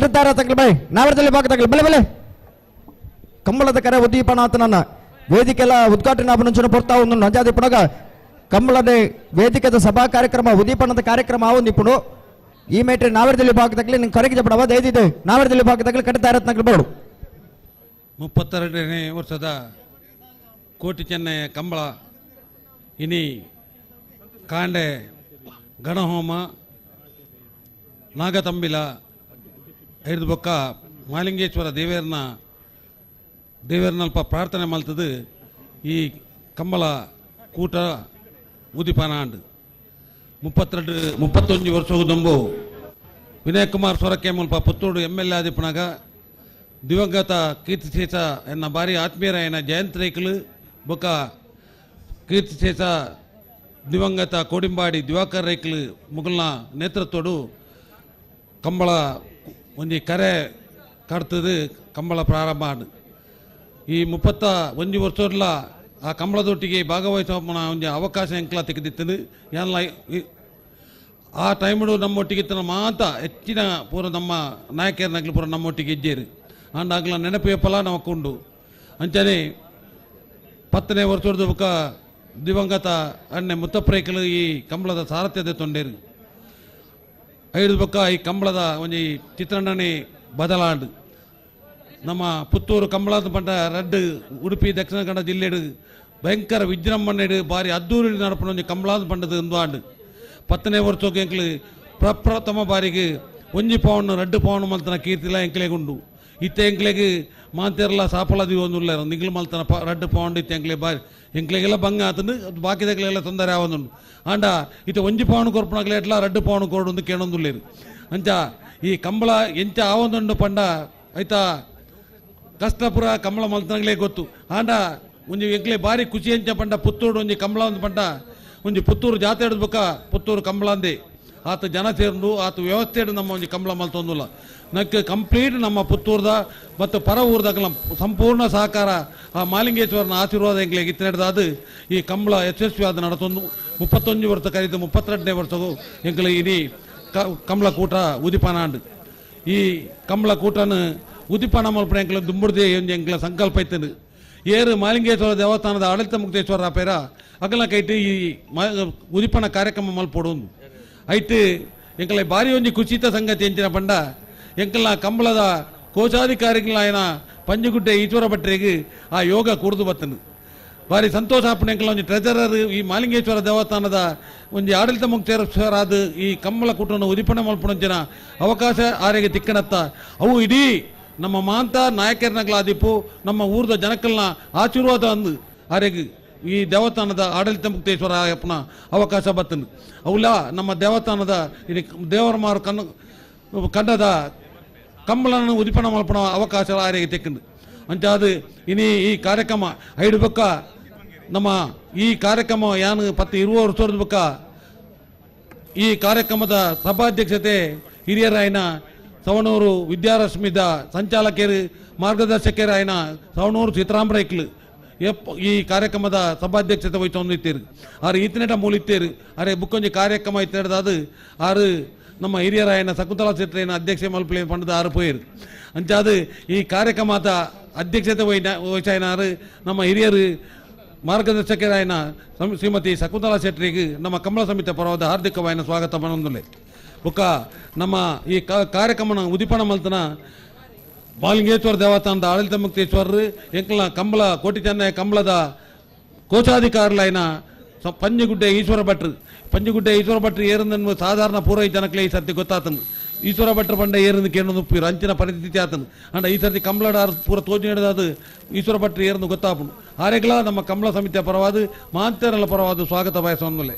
ಬಲೆ ಬಲೆ ಕಂಬಳದ ಕರೆ ಉದ್ದೀಪನಾಥನನ್ನ ವೇದಿಕೆಲ್ಲ ಉದ್ಘಾಟನೆ ಅಭಿನಂಚನ ಪೊರ್ತಾ ಒಂದು ನಂಜಾದಿ ಪುಣಗ ಕಂಬಳದ ವೇದಿಕೆದ ಸಭಾ ಕಾರ್ಯಕ್ರಮ ಉದ್ದೀಪನದ ಕಾರ್ಯಕ್ರಮ ಆವು ನಿಪುಣು ಈ ಮೇಟ್ರೆ ನಾವರದಲ್ಲಿ ಭಾಗದಾಗಲಿ ನಿಂಗೆ ಕರೆಗೆ ಜಪಡವ ದಯದಿದೆ ನಾವರದಲ್ಲಿ ಭಾಗದಾಗಲಿ ಕಟ್ಟತಾರತ್ನಾಗಲಿ ಬರಡು. 32ನೇ ವರ್ಷದ ಕೋಟಿ ಚೆನ್ನಯ್ಯ ಕಂಬಳ ಇನಿ ಕಾಂಡೆ ಗಣಹೋಮ ನಾಗತಂಬಿಲ ಐದು ಬೊಕ್ಕ ಮಾಲಿಂಗೇಶ್ವರ ದೇವೇರ್ನ ದೇವೇರ್ನಲ್ಪ ಪ್ರಾರ್ಥನೆ ಮಲ್ತದು ಈ ಕಂಬಳ ಕೂಟ ಉದಿಪನ ಆಂಡು. 32 31 ವರ್ಷ ವಿನಯ್ ಕುಮಾರ್ ಸೊರಕೆ ಮುಲ್ಪ ಪುತ್ತೂರು ಎಮ್ ಎಲ್ ಎ ಆದಿಪ್ಪನಾಗ ದಿವಂಗತ ಕೀರ್ತಿಶೇಷ ಎನ್ನ ಭಾರಿ ಆತ್ಮೀಯರಾಯನ ಜಯಂತ್ ರೈಕಲು ಬೊಕ್ಕ ಕೀರ್ತಿಶೇಷ ದಿವಂಗತ ಕೋಡಿಂಬಾಡಿ ದಿವಾಕರ್ ರೈಕಲು ಮುಗಲ್ನ ನೇತೃತ್ವಡು ಕಂಬಳ ಒಂಜಿ ಕರೆ ಕಡ್ತದು ಕಂಬಳ ಪ್ರಾರಂಭ ಆಂಡು. ಈ 31 ವರ್ಷ ಆ ಕಂಬಳದೊಟ್ಟಿಗೆ ಭಾಗವಹಿಸುವ ಒಂಜಿ ಅವಕಾಶ ಎಂಕ್ಲ ತೆಗೆದಿತ್ತದು. ಎಲ್ಲ ಆ ಟೈಮ್ಡು ನಮ್ಮೊಟ್ಟಿಗೆ ಇತ್ತಿನ ಮಾತ ಹೆಚ್ಚಿನ ಪೂರ ನಮ್ಮ ನಾಯಕರನ್ನಾಗಲಿ ಪೂರ ನಮ್ಮೊಟ್ಟಿಗೆ ಇಜ್ಜೇರು ಅಂಡ್ ಆಗಲ ನೆನಪು ಎಪ್ಪಲ ನಾವು ಕೊಂಡು ಅಂಚನೆ 10ನೇ ವರ್ಷದ ಬೊಕ್ಕ ದಿವಂಗತ ಅಣ್ಣೆ ಮುತ್ತಪ್ರೇಕಲು ಈ ಕಂಬಳದ ಸಾರಥ್ಯದ ತೊಂಡೇರು ಐದು ಬೊಕ್ಕ ಈ ಕಂಬಳದ ಒಂಜಿ ಚಿತ್ರಣನೇ ಬದಲಾಂಡು. ನಮ್ಮ ಪುತ್ತೂರು ಕಂಬಳದ ಪಂಡ ರಡ್ಡು ಉಡುಪಿ ದಕ್ಷಿಣ ಕನ್ನಡ ಜಿಲ್ಲೆಡು ಭಯಂಕರ ವಿಜೃಂಭಣೆಡು ಭಾರಿ ಅದ್ದೂರಿ ನಡಪುನ ಒಂಜಿ ಕಂಬಳದ ಪಂಡದ ಒಂದು ಆಂಡು. 10ನೇ ವರ್ಷಕ್ಕೆ ಎಂಕ್ಲು ಪ್ರಪ್ರಥಮ ಬಾರಿಗೆ 1 ಪೌಂಡ್ 2 ಪೌಂಡ್ ಮಲ್ತನ ಕೀರ್ತಿಲ ಎಂಕ್ಲೆಗುಂಡು. ಇತ್ತೆ ಎಂಕ್ಲೆಗ್ ಮಾಂತೆರ್ಲ ಸಾಪಲದಿ ಒಂದುಲ್ಲ ನಿಗ್ಲು ಮಲ್ತನ 2 ಪೌಂಡ್ ಇತ್ತೆ ಎಂಕ್ಲೆ ಬಾರಿ ಎಂಕ್ಲೆಗೆಲ್ಲ ಬಂಗ ಆತಂದು ಬಾಕಿದಕ್ಲೆಲ್ಲ ತೊಂದರೆ ಆವೊಂದುಂಡು. ಆಂಡ ಇತ್ತೆ 1 ಪೌಂಡ್ ಕೊರ್ಪುನಕ್ಲೆ ಎಟ್ಲ 2 ಪೌಂಡ್ ಕೊರಡು ಕೇಳೊಂದುಲ್ಲೇರು. ಅಂಚ ಈ ಕಂಬಳ ಎಂಚ ಆವೊಂದುಂಡು ಪಂಡ ಐತ ಕಷ್ಟಪುರ ಕಂಬಳ ಮಲ್ತನಗ್ಲೇ ಗೊತ್ತು. ಆಂಡ ಒಂಜಿ ಎಂಕ್ಲೆ ಬಾರಿ ಖುಷಿ ಎಂಚ ಪಂಡ ಪುತ್ತೂರು ಒಂಜಿ ಕಂಬಳ ಒಂದು ಪಂಡ ಒಂಜಿ ಪುತ್ತೂರು ಜಾತ್ರೆ ಹಿಡಿದ್ಬೇಕ ಪುತ್ತೂರು ಕಂಬಳ ಅಂದೆ ಆತ ಜನ ಸೇರ್ದು ಆತ ವ್ಯವಸ್ಥೆ ನಮ್ಮ ಒಂಜಿ ಕಂಬಳ ಮಲ್ತೊಂದುಲ್ಲ. ನಕ್ಕೆ ಕಂಪ್ಲೀಟ್ ನಮ್ಮ ಪುತ್ತೂರ್ದ ಮತ್ತು ಪರ ಊರ್ದಾಗಲ ಸಂಪೂರ್ಣ ಸಹಕಾರ ಆ ಮಾಲಿಂಗೇಶ್ವರನ ಆಶೀರ್ವಾದ ಎಂಕ್ಲೆಗ್ ಇತ್ತು ನಡೆದಾದ ಈ ಕಂಬಳ ಯಶಸ್ವಿಯಾದ ನಡತೊಂದು 31 ವರ್ಷ ಕರೀತು 32ನೇ ವರ್ಷಗೂ ಎಂಕ್ಲೆ ಇಡೀ ಕಂಬಳ ಕೂಟ ಉದಿಪಾನ ಆಂಡ್. ಈ ಕಂಬಳ ಕೂಟನ ಉದಿಪಾನ ಮಲ್ಪನ ಎಂಕ್ಲೆ ದುಂಬುಡ್ದೆ ಒಂಜಿ ಎಂಕ್ಲೆ ಸಂಕಲ್ಪ ಇತ್ತಂದು. ಏರು ಮಾಲಿಂಗೇಶ್ವರ ದೇವಸ್ಥಾನದ ಆಡಳಿತ ಮುಕ್ತೇಶ್ವರ ಪೇರ ಅಗಲ ಕೈಟ್ ಈ ಉದಿಪನ ಕಾರ್ಯಕ್ರಮ ಮಲ್ಪೊಡೊಂದು ಐಟ್ ಎಂಕಲೆ ಭಾರಿ ಒಂಜಿ ಕುಚಿತ ಸಂಗತಿ ಎಂಚಿನ ಪಂಡ ಎಂಕಲ್ನ ಕಂಬಳದ ಕೋಶಾಧಿಕಾರಿಗಳಾಯನ ಪಂಜುಗುಡ್ಡೆ ಈಶ್ವರ ಭಟ್ರಿಗೆ ಆ ಯೋಗ ಕೂರ್ದು ಬತ್ತನು. ಭಾರಿ ಸಂತೋಷ ಆಪುಂಡು. ಎಂಕಲ್ನ ಒಂಜಿ ಟ್ರೆಜರರ್ ಈ ಮಾಲಿಂಗೇಶ್ವರ ದೇವಸ್ಥಾನದ ಒಂಜಿ ಆಡಳಿತ ಮುಕ್ತೇಶ್ವರಾದ ಈ ಕಂಬಳ ಕೂಟನ ಉದಿಪನ ಮಲ್ಪುನಂಚಿನ ಅವಕಾಶ ಆರೆಗೆ ತಿಕ್ಕನತ್ತ. ಅವು ಇಡೀ ನಮ್ಮ ಮಾಂತ ನಾಯಕರನಗ್ಲಾದಿಪ್ಪು ನಮ್ಮ ಊರ್ದ ಜನಕಲ್ನ ಆಶೀರ್ವಾದ ಅಂದು ಆರೆಗೆ ಈ ದೇವಸ್ಥಾನದ ಆಡಳಿತ ಮುಕ್ತೇಶ್ವರ ಅಪ್ಪನ ಅವಕಾಶ ಬತ್ತನು. ಅವುಲ ನಮ್ಮ ದೇವಸ್ಥಾನದ ಇಲ್ಲಿ ದೇವರ ಮಾರು ಕಣ್ಣು ಕಂಡದ ಕಂಬಳನ್ನು ಉದಿಪನ ಮಲ್ಪನ ಅವಕಾಶ ಆರೆಗೆ ತೆಕ್ಕಂದು. ಅಂಚಾದ ಇನಿ ಈ ಕಾರ್ಯಕ್ರಮ ಐಡು ಬಕ್ಕ ನಮ್ಮ ಈ ಕಾರ್ಯಕ್ರಮ ಯಾನು 10-20 ವರ್ಷದ ಬಕ್ಕ ಈ ಕಾರ್ಯಕ್ರಮದ ಸಭಾಧ್ಯಕ್ಷತೆ ಹಿರಿಯರಾಯನ ಸವಣೂರು ವಿದ್ಯಾರಶ್ಮಿದ ಸಂಚಾಲಕರು ಮಾರ್ಗದರ್ಶಕರಾಯನ ಸವಣೂರು ಸೀತಾರಾಮರೈಕ್ಲು ಈ ಕಾರ್ಯಕ್ರಮದ ಸಭಾಧ್ಯಕ್ಷತೆ ವಹಿಸೊಂದಿತ್ತೀರು. ಆರು ಈತನೇಟ ಮೂಲಿತ್ತೀರು. ಅರೆ ಬುಕ್ಕೊಂಜಿ ಕಾರ್ಯಕ್ರಮ ಇತ್ತೇಡ್ದಾದು ಆರು ನಮ್ಮ ಹಿರಿಯರಾಯನ ಶಕುಂತಲಾ ಶೆಟ್ಟರೈನ ಅಧ್ಯಕ್ಷೆ ಮಲ್ಪಲೆ ಪಂಡದ ಆರು ಪೋಯಿರು. ಅಂಚಾದು ಈ ಕಾರ್ಯಕ್ರಮದ ಅಧ್ಯಕ್ಷತೆ ವಹಿಸಾಯನಾರು ನಮ್ಮ ಹಿರಿಯರು ಮಾರ್ಗದರ್ಶಕರಾಯನ ಶ್ರೀಮತಿ ಶಕುಂತಲಾ ಶೆಟ್ಟರಿಗೆ ನಮ್ಮ ಕಮಲ ಸಮಿತಿ ಪರವಾದ ಹಾರ್ದಿಕವಾಯನ ಸ್ವಾಗತ ಮನೊಂದುಲೆ. ಬುಕ್ಕ ನಮ್ಮ ಈ ಕಾರ್ಯಕ್ರಮನ ಉದಿಪನ ಮಲ್ತನ ಮಾಲಿಂಗೇಶ್ವರ ದೇವಸ್ಥಾನದ ಆಡಳಿತ ಮುಕ್ತೇಶ್ವರರು ಎಂಕಲ್ನ ಕಂಬಳ ಕೋಟಿ ಚೆನ್ನಯ್ಯ ಕಂಬಳದ ಕೋಶಾಧಿಕಾರಿಲಾಯನ ಪಂಜುಗುಡ್ಡೆ ಈಶ್ವರ ಭಟ್ರು. ಪಂಜುಗುಡ್ಡೆ ಈಶ್ವರ ಭಟ್ರು ಏರಂದನ್ನು ಸಾಧಾರಣ ಪೂರೈ ಜನಕ್ಲೆ ಈ ಸರ್ತಿ ಗೊತ್ತಾತನು. ಈಶ್ವರ ಭಟ್ರ ಪಂಡ ಏರಂದು ಕೇಳೊಂದು ಉಪ್ಪಿರು ಅಂಚಿನ ಪರಿಸ್ಥಿತಿ ಆತನು. ಅಂಡ ಈ ಸರ್ತಿ ಕಂಬಳಡ ಪೂರ ತೋಜಿ ನಡೆದಾದ ಈಶ್ವರ ಭಟ್ರು ಏರಂದು ಗೊತ್ತಾಪನು. ಆರೆಗ್ಲ ನಮ್ಮ ಕಂಬಳ ಸಮಿತಿಯ ಪರವಾದ ಮಾಂತರಲ ಪರವಾದ ಸ್ವಾಗತ ಬಯಸೊಂದುಲೆ.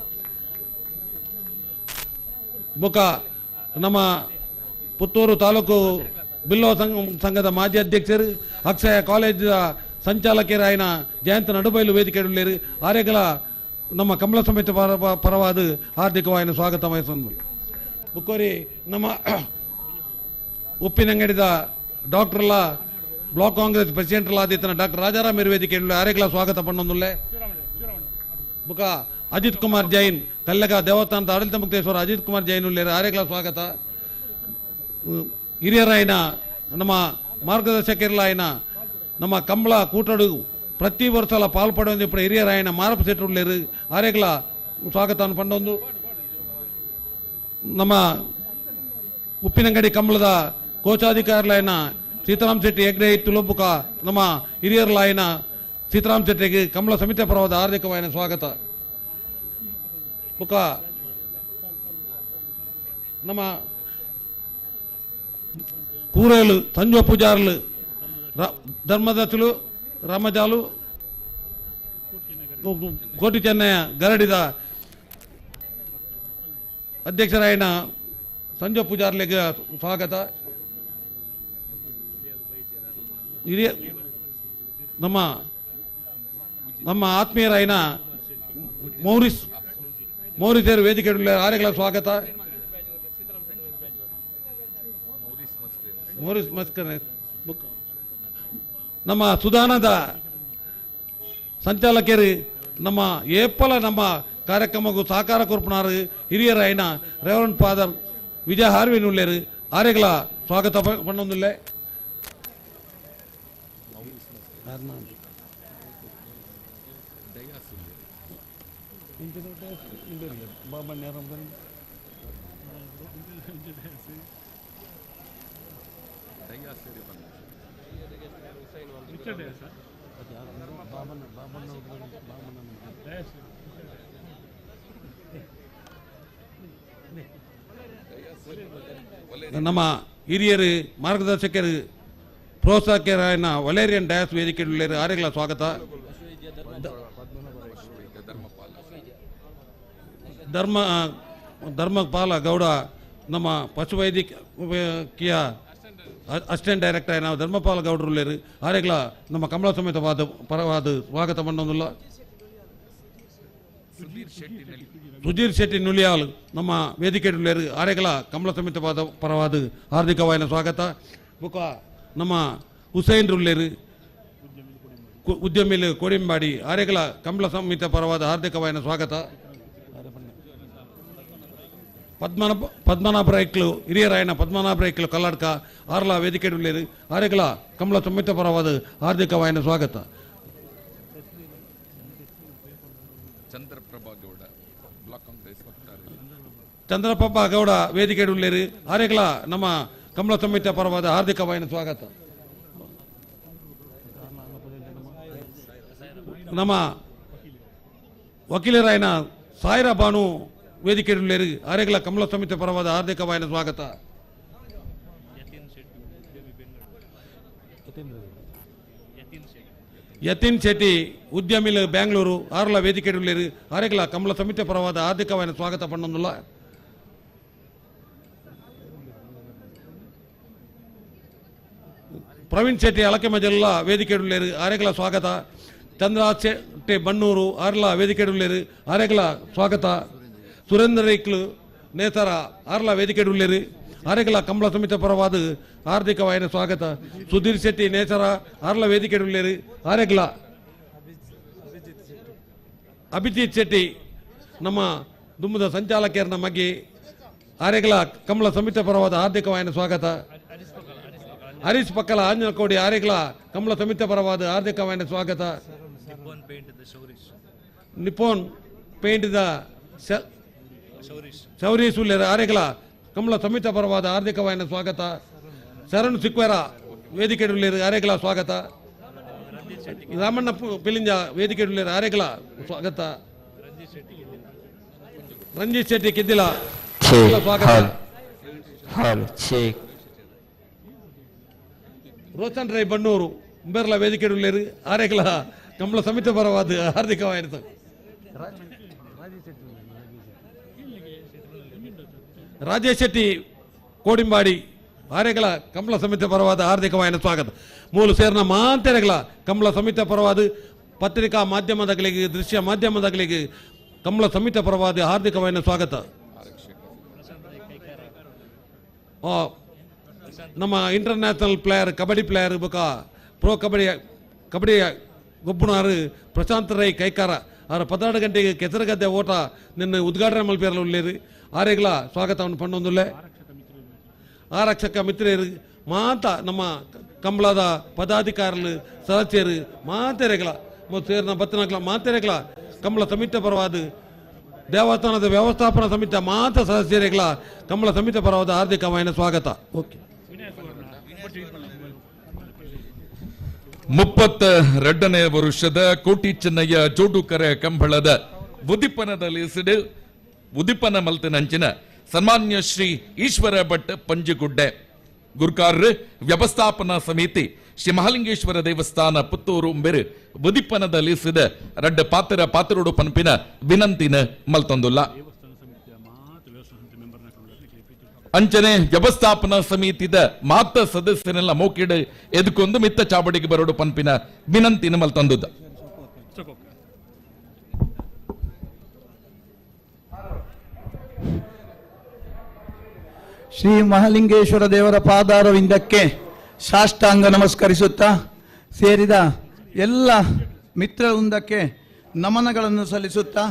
ಬುಕ್ಕ ನಮ್ಮ ಪುತ್ತೂರು ತಾಲೂಕು ಬಿಲ್ಲೋ ಸಂಘದ ಮಾಜಿ ಅಧ್ಯಕ್ಷರು ಅಕ್ಷಯ ಕಾಲೇಜ್ ಸಂಚಾಲಕರಾಯನ ಜಯಂತ ನಡುಬೈಲು ವೇದಿಕೆ ಆರೆಗಳ ನಮ್ಮ ಕಮಲ ಸಮಿತಿ ಪರವಾದ ಹಾರ್ದಿಕವಾಯಿನ ಸ್ವಾಗತ ವಹಿಸೊಂದು. ಬುಕ್ಕೋರಿ ನಮ್ಮ ಉಪ್ಪಿನಂಗಡಿದ ಡಾಕ್ಟರ್ಲ ಬ್ಲಾಕ್ ಕಾಂಗ್ರೆಸ್ ಪ್ರೆಸಿಡೆಂಟ್ಲಾದಿತ್ತನ ಡಾಕ್ಟರ್ ರಾಜಾರಾಮ್ ವೇದಿಕೆ ಆರೆಗಳ ಸ್ವಾಗತ ಪಣ್ಣೊಂದುಲ್ಲೆ. ಬುಕ್ಕ ಅಜಿತ್ ಕುಮಾರ್ ಜೈನ್ ಕಲ್ಲಗ ದೇವಸ್ಥಾನದ ಆಡಳಿತ ಮುಕ್ತೇಶ್ವರ ಅಜಿತ್ ಕುಮಾರ್ ಜೈನ್ ಉಲ್ಲೇರು ಆರೆಗಳ ಸ್ವಾಗತ. ಹಿರಿಯರಾಯನ ನಮ್ಮ ಮಾರ್ಗದರ್ಶಕರಾಯನ ನಮ್ಮ ಕಂಬಳ ಕೂಟಡು ಪ್ರತಿ ವರ್ಷಲ ಪಾಲ್ಪಡೊಂದು ಇಪ್ಪು ಹಿರಿಯರಾಯನ ಮಾರಪ್ಪ ಶೆಟ್ಟರು ಉಲ್ಲೇರು ಆರೆಗಳ ಸ್ವಾಗತ ಪಂಡೊಂದು. ನಮ್ಮ ಉಪ್ಪಿನಂಗಡಿ ಕಂಬಳದ ಕೋಶಾಧಿಕಾರಿಲಾಯನ ಸೀತಾರಾಮ್ ಶೆಟ್ಟಿ ಹೆಗ್ಡೆ ತುಲುಬುಕ ನಮ್ಮ ಹಿರಿಯರ್ಲಾಯನ ಸೀತಾರಾಮ್ ಶೆಟ್ಟಿಗೆ ಕಂಬಳ ಸಮಿತಿ ಪರವಾದ ಹಾರ್ದಿಕವಾಯನ ಸ್ವಾಗತ. ಬುಕ್ಕ ನಮ್ಮ ಕೂರೇಲು ಸಂಜೋ ಪೂಜಾರ್ಲು ಧರ್ಮದತ್ತಲು ರಾಮಜಾಲು ಕೋಟಿ ಚೆನ್ನಯ್ಯ ಗರಡಿದ ಅಧ್ಯಕ್ಷರಾಯನ ಸಂಜೋ ಪೂಜಾರ್ಲಿಗೆ ಸ್ವಾಗತ. ಹಿರಿಯ ನಮ್ಮ ನಮ್ಮ ಆತ್ಮೀಯರಾಯನ ಮೌರಿಸೇರು ವೇದಿಕೆ ಆರೆಗಳ ಸ್ವಾಗತ. ಮೌರಿಸ್ ಮಸ್ಕರ್ ನಮ್ಮ ಸುಧಾನದ ಸಂಚಾಲಕರು ನಮ್ಮ ಏಪಲ ನಮ್ಮ ಕಾರ್ಯಕ್ರಮಕ್ಕೂ ಸಹಕಾರ ಕೊರ್ಪುನಾರು ಹಿರಿಯರಾಯನ ರೆವರೆಂಡ್ ಫಾದರ್ ವಿಜಯ ಹಾರ್ವಿನ್ ಉಳ್ಳೇರು ಆರೆಗಳ ಸ್ವಾಗತ ಪಣ್ಣೊಂದುಲ್ಲೆ. ನಮ್ಮ ಹಿರಿಯರು ಮಾರ್ಗದರ್ಶಕರು ಪ್ರೋತ್ಸಾಹಕರಾಯನ ವಲೇರಿಯನ್ ಡಯಾಸ್ ವೇದಿಕೆ ಆರೆಗಳ ಸ್ವಾಗತ. ಧರ್ಮಪಾಲ ಗೌಡ ನಮ್ಮ ಪಶುವೈದ್ಯಕೀಯ ಅಸಿಸ್ಟೆಂಟ್ ಡೈರೆಕ್ಟರ್ ನಾವು ಧರ್ಮಪಾಲ ಗೌಡರು ಆರೆಗಳ ನಮ್ಮ ಕಮಲ ಸಮೇತವಾದ ಪರವಾದ ಸ್ವಾಗತ ಮಂಡೊಂದುಲ್ಲ. ಸುಧೀರ್ ಶೆಟ್ಟಿ ನುಲಿಯಾಲ್ ನಮ್ಮ ವೇದಿಕೆ ಆರೆಗಳ ಕಮಲ ಸಮೇತವಾದ ಪರವಾದ ಹಾರ್ದಿಕವಾದ ಸ್ವಾಗತ. ಬುಕ್ಕ ನಮ್ಮ ಹುಸೈನ್ ರುಲ್ಲೇರು ಉದ್ಯಮಿಲು ಕೋಡಿಂಬಾಡಿ ಆರೆಗಳ ಕಮಲ ಸಮಿತ ಪರವಾದ ಹಾರ್ದಿಕವಾದ ಸ್ವಾಗತ. ಪದ್ಮನಾಭ ರೈಕ್ಲು ಹಿರಿಯರಾಯನ ಪದ್ಮನಾಭ ರೈಕ್ಲು ಕಲ್ಲಾಡ್ಕ ಆರ್ಲಾ ವೇದಿಕೆ ಉಳ್ಳೇರು ಆರೆಗಳ ಕಮಲ ಸಮಿತ ಪರವಾದ ಹಾರ್ದಿಕವಾದ ಸ್ವಾಗತ. ಚಂದ್ರಪ್ರಭಾ ಗೌಡ ಬ್ಲಾಕ್ ಕಾಂಗ್ರೆಸ್ ವಕ್ತಾರೆ. ಚಂದ್ರಪ್ರಭಾ ಗೌಡ ವೇದಿಕೆ ಉಳ್ಳೇರು ಆರೆಗಳ ನಮ್ಮ ಕಮಲ ಸಮಿತ ಪರವಾದ ಹಾರ್ದಿಕವಾದ ಸ್ವಾಗತ. ನಮ್ಮ ವಕೀಲರಾಯನ ಸಾಯಿರಾ ಬಾನು ವೇದಿಕೆ ಉಳ್ಳೇರು ಆರೆಗಳ ಕಮಲ ಸಮಿತಿ ಪರವಾದ ಹಾರ್ದಿಕವಾದ ಸ್ವಾಗತ. ಯತಿನ್ ಶೆಟ್ಟಿ ಉದ್ಯಮಿಲು ಬೆಂಗಳೂರು ಆರ್ಲ ವೇದಿಕೆ ಉಳ್ಳೇರು ಆರೆಗಳ ಕಮಲ ಸಮಿತಿ ಪರವಾದ ಹಾರ್ದಿಕವಾದ ಸ್ವಾಗತ ಪಣ್ಣೊಂದುಲ್ಲ. ಪ್ರವೀಣ್ ಶೆಟ್ಟಿ ಅಳಕೆ ಮಜಲ್ಲ ವೇದಿಕೆ ಉಳ್ಳೇರು ಆರೆಗಳ ಸ್ವಾಗತ. ಚಂದ್ರ ಶೆಟ್ಟಿ ಬಣ್ಣೂರು ಆರ್ಲ ವೇದಿಕೆ ಉಳ್ಳೇರು ಆರೆಗಳ ಸ್ವಾಗತ. ಸುರೇಂದ್ರ ರೈಕ್ಲು ನೇತರ ಆರ್ಲ ವೇದಿಕೆ ಉಳ್ಳೇರು ಆರೆಗಳ ಕಮಲ ಸಮಿತಿ ಪರವಾದ ಹಾರ್ದಿಕವಾದ ಸ್ವಾಗತ. ಸುಧೀರ್ ಶೆಟ್ಟಿ ನೇಸರ ಆರ್ಲ ವೇದಿಕೆ ಉಳ್ಳೇರು ಆರೆಗಳ. ಅಭಿಜಿತ್ ಶೆಟ್ಟಿ ನಮ್ಮ ದುಮ್ಮದ ಸಂಚಾಲಕರನ್ನ ಮಗ್ಗಿ ಆರೆಗಳ ಕಮಲ ಸಮಿತಿ ಪರವಾದ ಹಾರ್ದಿಕವಾದ ಸ್ವಾಗತ. ಹರೀಶ್ ಪಕ್ಕಲ ಆಂಜನಕೋಡಿ ಆರೆಗಳ ಕಮಲ ಸಮಿತಿ ಪರವಾದ ಹಾರ್ದಿಕವಾದ ಸ್ವಾಗತ. ನಿಪ್ಪೋನ್ ಪೇಂಟ್ the Shouris ಉಳ್ಳೇರು ಆರೆಗಳ ಕಮಲ ಸಮಿತ ಪರವಾದ ಹಾರ್ದಿಕವಾದ ಸ್ವಾಗತ. ಶರಣ್ ಸಿಕ್ವೇರ ವೇದಿಕೆ ಉಳ್ಳೇರು ಆರೆಗಳ ಸ್ವಾಗತ. ರಾಮಣ್ಣ ಪಿಲಿಂಜ ವೇದಿಕೆ ಉಳ್ಳೇರು ಆರೆಗಳ ಸ್ವಾಗತ. ರಂಜಿತ್ ಶೆಟ್ಟಿ ಕಿದ್ದಿಲ ಸ್ವಾಗತ. ರೋಷನ್ ರೈ ಬಣ್ಣೂರು ಉಂಬೆರ್ಲ ವೇದಿಕೆ ಉಳ್ಳೇರು ಆರೆಗಳ ಕಮಲ ಸಮಿತ ಪರವಾದ ಹಾರ್ದಿಕವಾದ. ರಾಜೇಶ್ ಶೆಟ್ಟಿ ಕೋಡಿಂಬಾಡಿ ಆರೆಗಳ ಕಮಲ ಸಮಿತಿ ಪರವಾದ ಹಾರ್ದಿಕವಾದ ಸ್ವಾಗತ. ಮೂಲ ಸೇರಿನ ಮಾಂತೆರೆಗಳ ಕಮಲ ಸಮಿತಿ ಪರವಾದ ಪತ್ರಿಕಾ ಮಾಧ್ಯಮದಗಳಿಗೆ ದೃಶ್ಯ ಮಾಧ್ಯಮದಗಳಿಗೆ ಕಮಲ ಸಮಿತಿ ಪರವಾದ ಹಾರ್ದಿಕವಾದ ಸ್ವಾಗತ. ನಮ್ಮ ಇಂಟರ್ನ್ಯಾಷನಲ್ ಪ್ಲೇಯರ್ ಕಬಡ್ಡಿ ಪ್ಲೇಯರ್ ಬೊಕ ಪ್ರೋ ಕಬಡ್ಡಿ ಕಬಡ್ಡಿ ಗೊಬ್ಬುನಾರು ಪ್ರಶಾಂತ್ ರೈ ಕೈಕಾರ ಅವರ 12 ಗಂಟೆಗೆ ಕೆಸರಗದ್ದೆ ಓಟ ನಿನ್ನ ಉದ್ಘಾಟನೆ ಮಲ್ಪೇರಲು ಉಳ್ಳೇರು ಆರೆಗಳ ಸ್ವಾಗತವನ್ನು ಪಣ್ಣೊಂದುಲ್ಲೆ. ಆರಕ್ಷಕ ಮಿತ್ರರು ಮಾತ ನಮ್ಮ ಕಂಬಳದ ಪದಾಧಿಕಾರಿಗಳು ಸದಸ್ಯರು ಮಾತೆರೆಗಳ ಮತ್ತು ಸೇರಿನ ಬತ್ತನಗಳ ಮಾತೆರೆಗಳ ಕಂಬಳ ಸಮಿತಿ ಪರವಾದ ದೇವಸ್ಥಾನದ ವ್ಯವಸ್ಥಾಪನಾ ಸಮಿತಿಯ ಮಾತ ಸದಸ್ಯರುಗಳ ಕಂಬಳ ಸಮಿತಿ ಪರವಾದ ಹಾರ್ದಿಕವಾದ ಸ್ವಾಗತ. ಓಕೆ. 32ನೇ ವರುಷದ ಕೋಟಿ ಚೆನ್ನಯ್ಯ ಜೋಡುಕರೆ ಕಂಬಳದ ಉದಿಪನದಲ್ಲಿ ಉದಿಪನ ಮಲ್ತಿನಂಚಿನ ಸನ್ಮಾನ್ಯ ಶ್ರೀ ಈಶ್ವರ ಭಟ್ ಪಂಜಿಗುಡ್ಡೆ ಗುರ್ಕಾರ್ ವ್ಯವಸ್ಥಾಪನಾ ಸಮಿತಿ ಶ್ರೀ ಮಹಾಲಿಂಗೇಶ್ವರ ದೇವಸ್ಥಾನ ಪುತ್ತೂರು ಉಂಬೆರು ಉದಿಪನದಲ್ಲಿ ಸಿದ ರಡ್ಡ ಪಾತ್ರ ಪಾತ್ರೊಡು ಪನ್ಪಿನ ವಿನಂತಿನ ಮಲ್ತೊಂದುಲ್ಲ. ಅಂಚನೆ ವ್ಯವಸ್ಥಾಪನಾ ಸಮಿತಿದ ಮಾತ ಸದಸ್ಯನೆಲ್ಲ ಮೋಕಿಡ್ ಎದ್ಕೊಂದು ಮಿತ್ತ ಚಾವಡಿಗೆ ಬರೋಡು ಪನ್ಪಿನ ವಿನಂತಿನ ಮಲ್ತೊಂದುದ್ದ. ಶ್ರೀ ಮಹಾಲಿಂಗೇಶ್ವರ ದೇವರ ಪಾದಾರವಿಂದಕ್ಕೆ ಸಾಷ್ಟಾಂಗ ನಮಸ್ಕರಿಸುತ್ತಾ ಸೇರಿದ ಎಲ್ಲ ಮಿತ್ರವೃಂದಕ್ಕೆ ನಮನಗಳನ್ನು ಸಲ್ಲಿಸುತ್ತಾ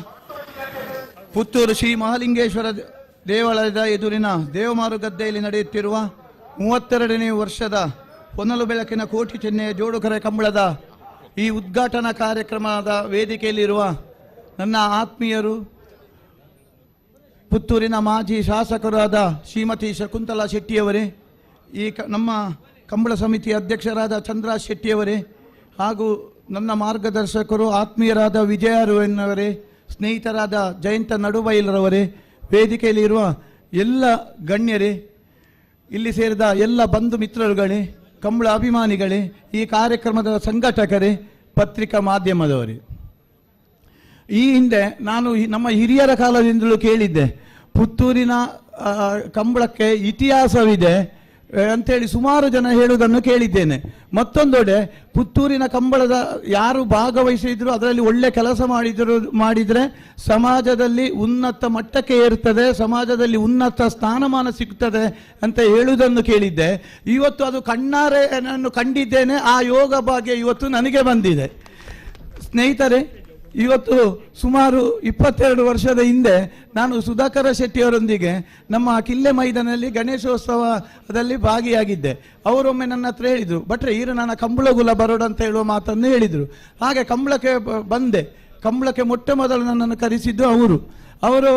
ಪುತ್ತೂರು ಶ್ರೀ ಮಹಾಲಿಂಗೇಶ್ವರ ದೇವಾಲಯದ ಎದುರಿನ ದೇವಮಾರುಗದ್ದೆಯಲ್ಲಿ ನಡೆಯುತ್ತಿರುವ 32ನೇ ವರ್ಷದ ಹೊನಲು ಬೆಳಕಿನ ಕೋಟಿ ಚೆನ್ನೆಯ ಜೋಡುಕರೆ ಕಂಬಳದ ಈ ಉದ್ಘಾಟನಾ ಕಾರ್ಯಕ್ರಮದ ವೇದಿಕೆಯಲ್ಲಿರುವ ನನ್ನ ಆತ್ಮೀಯರು ಪುತ್ತೂರಿನ ಮಾಜಿ ಶಾಸಕರಾದ ಶ್ರೀಮತಿ ಶಕುಂತಲಾ ಶೆಟ್ಟಿಯವರೇ, ಈ ನಮ್ಮ ಕಂಬಳ ಸಮಿತಿಯ ಅಧ್ಯಕ್ಷರಾದ ಚಂದ್ರ ಶೆಟ್ಟಿಯವರೇ, ಹಾಗೂ ನನ್ನ ಮಾರ್ಗದರ್ಶಕರು ಆತ್ಮೀಯರಾದ ವಿಜಯರವರೇ, ಸ್ನೇಹಿತರಾದ ಜಯಂತ ನಡುಬೈಲರವರೇ, ವೇದಿಕೆಯಲ್ಲಿರುವ ಎಲ್ಲ ಗಣ್ಯರೇ, ಇಲ್ಲಿ ಸೇರಿದ ಎಲ್ಲ ಬಂಧು ಮಿತ್ರರುಗಳೇ, ಕಂಬಳ ಅಭಿಮಾನಿಗಳೇ, ಈ ಕಾರ್ಯಕ್ರಮದ ಸಂಘಟಕರೇ, ಪತ್ರಿಕಾ ಮಾಧ್ಯಮದವರೇ, ಈ ಹಿಂದೆ ನಾನು ನಮ್ಮ ಹಿರಿಯರ ಕಾಲದಿಂದಲೂ ಕೇಳಿದ್ದೆ, ಪುತ್ತೂರಿನ ಕಂಬಳಕ್ಕೆ ಇತಿಹಾಸವಿದೆ ಅಂಥೇಳಿ ಸುಮಾರು ಜನ ಹೇಳುವುದನ್ನು ಕೇಳಿದ್ದೇನೆ. ಮತ್ತೊಂದೆಡೆ ಪುತ್ತೂರಿನ ಕಂಬಳದ ಯಾರು ಭಾಗವಹಿಸಿದ್ರು ಅದರಲ್ಲಿ ಒಳ್ಳೆ ಕೆಲಸ ಮಾಡಿದರೆ ಸಮಾಜದಲ್ಲಿ ಉನ್ನತ ಮಟ್ಟಕ್ಕೆ ಏರ್ತದೆ, ಸಮಾಜದಲ್ಲಿ ಉನ್ನತ ಸ್ಥಾನಮಾನ ಸಿಗ್ತದೆ ಅಂತ ಹೇಳುವುದನ್ನು ಕೇಳಿದ್ದೆ. ಇವತ್ತು ಅದು ಕಣ್ಣಾರೆ ನಾನು ಕಂಡಿದ್ದೇನೆ. ಆ ಯೋಗ ಭಾಗ್ಯ ಇವತ್ತು ನನಗೆ ಬಂದಿದೆ. ಸ್ನೇಹಿತರೆ, ಇವತ್ತು ಸುಮಾರು 22 ವರ್ಷದ ಹಿಂದೆ ನಾನು ಸುಧಾಕರ ಶೆಟ್ಟಿಯವರೊಂದಿಗೆ ನಮ್ಮ ಕಿಲ್ಲೆ ಮೈದಾನಲ್ಲಿ ಗಣೇಶೋತ್ಸವದಲ್ಲಿ ಭಾಗಿಯಾಗಿದ್ದೆ. ಅವರೊಮ್ಮೆ ನನ್ನ ಹತ್ರ ಹೇಳಿದರು, ಭಟ್ರೆ ಈರು ನನ್ನ ಕಂಬಳಗುಲ ಬರೋಡು ಅಂತ ಹೇಳುವ ಮಾತನ್ನು ಹೇಳಿದರು. ಹಾಗೆ ಕಂಬಳಕ್ಕೆ ಬಂದೆ. ಕಂಬಳಕ್ಕೆ ಮೊಟ್ಟ ಮೊದಲು ನನ್ನನ್ನು ಕರೆಸಿದ್ದು ಅವರು. ಅವರು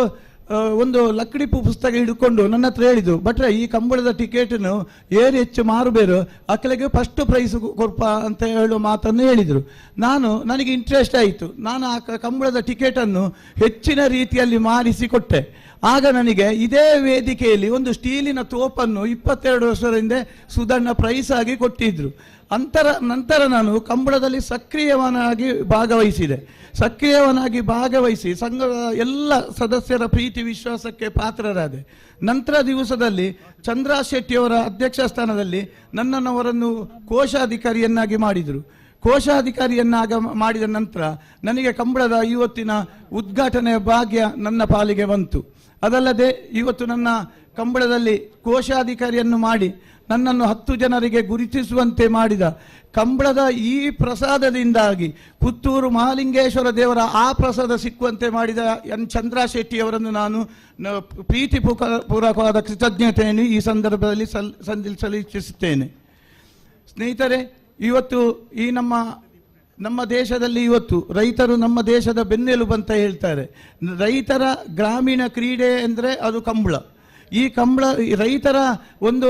ಒಂದು ಲಕ್ಕಡಿಪು ಪುಸ್ತಕ ಹಿಡ್ಕೊಂಡು ನನ್ನ ಹತ್ರ ಹೇಳಿದರು, ಭಟ್ರೆ ಈ ಕಂಬಳದ ಟಿಕೆಟನ್ನು ಏರು ಹೆಚ್ಚು ಮಾರುಬೇರು, ಅಕ್ಕಲಿಗೆ ಫಸ್ಟ್ ಪ್ರೈಸ್ ಕೊರ್ಪ ಅಂತ ಹೇಳುವ ಮಾತನ್ನು ಹೇಳಿದರು. ನನಗೆ ಇಂಟ್ರೆಸ್ಟ್ ಆಯಿತು. ನಾನು ಆ ಕಂಬಳದ ಟಿಕೆಟನ್ನು ಹೆಚ್ಚಿನ ರೀತಿಯಲ್ಲಿ ಮಾರಿಸಿ ಕೊಟ್ಟೆ. ಆಗ ನನಗೆ ಇದೇ ವೇದಿಕೆಯಲ್ಲಿ ಒಂದು ಸ್ಟೀಲಿನ ತೋಪನ್ನು 22 ವರ್ಷದ ಹಿಂದೆ ಸುಧಣ್ಣ ಪ್ರೈಸ್ ಆಗಿ ಕೊಟ್ಟಿದ್ದರು. ನಂತರ ನಾನು ಕಂಬಳದಲ್ಲಿ ಸಕ್ರಿಯವನಾಗಿ ಭಾಗವಹಿಸಿದೆ. ಸಕ್ರಿಯವನಾಗಿ ಭಾಗವಹಿಸಿ ಸಂಘದ ಎಲ್ಲ ಸದಸ್ಯರ ಪ್ರೀತಿ ವಿಶ್ವಾಸಕ್ಕೆ ಪಾತ್ರರಾದೆ. ನಂತರ ದಿವಸದಲ್ಲಿ ಚಂದ್ರ ಶೆಟ್ಟಿಯವರ ಅಧ್ಯಕ್ಷ ಸ್ಥಾನದಲ್ಲಿ ನನ್ನನ್ನವರನ್ನು ಕೋಶಾಧಿಕಾರಿಯನ್ನಾಗಿ ಮಾಡಿದರು. ಕೋಶಾಧಿಕಾರಿಯನ್ನಾಗ ಮಾಡಿದ ನಂತರ ನನಗೆ ಕಂಬಳದ ಇವತ್ತಿನ ಉದ್ಘಾಟನೆಯ ಭಾಗ್ಯ ನನ್ನ ಪಾಲಿಗೆ ಬಂತು. ಅದಲ್ಲದೆ ಇವತ್ತು ನನ್ನ ಕಂಬಳದಲ್ಲಿ ಕೋಶಾಧಿಕಾರಿಯನ್ನು ಮಾಡಿ ನನ್ನನ್ನು 10 ಜನರಿಗೆ ಗುರುತಿಸುವಂತೆ ಮಾಡಿದ ಕಂಬಳದ ಈ ಪ್ರಸಾದದಿಂದಾಗಿ ಪುತ್ತೂರು ಮಹಾಲಿಂಗೇಶ್ವರ ದೇವರ ಆ ಪ್ರಸಾದ ಸಿಕ್ಕುವಂತೆ ಮಾಡಿದ ಎನ್ ಚಂದ್ರ ಶೆಟ್ಟಿಯವರನ್ನು ನಾನು ಪ್ರೀತಿಪೂರ್ವಕವಾದ ಕೃತಜ್ಞತೆಯನ್ನು ಈ ಸಂದರ್ಭದಲ್ಲಿ ಸಲ್ಲಿಸಲು ಇಚ್ಛಿಸುತ್ತೇನೆ. ಸ್ನೇಹಿತರೆ, ಇವತ್ತು ಈ ನಮ್ಮ ದೇಶದಲ್ಲಿ ಇವತ್ತು ರೈತರು ನಮ್ಮ ದೇಶದ ಬೆನ್ನೆಲುಬು ಅಂತ ಹೇಳ್ತಾರೆ. ರೈತರ ಗ್ರಾಮೀಣ ಕ್ರೀಡೆ ಅಂದರೆ ಅದು ಕಂಬಳ. ಈ ಕಂಬಳ ರೈತರ ಒಂದು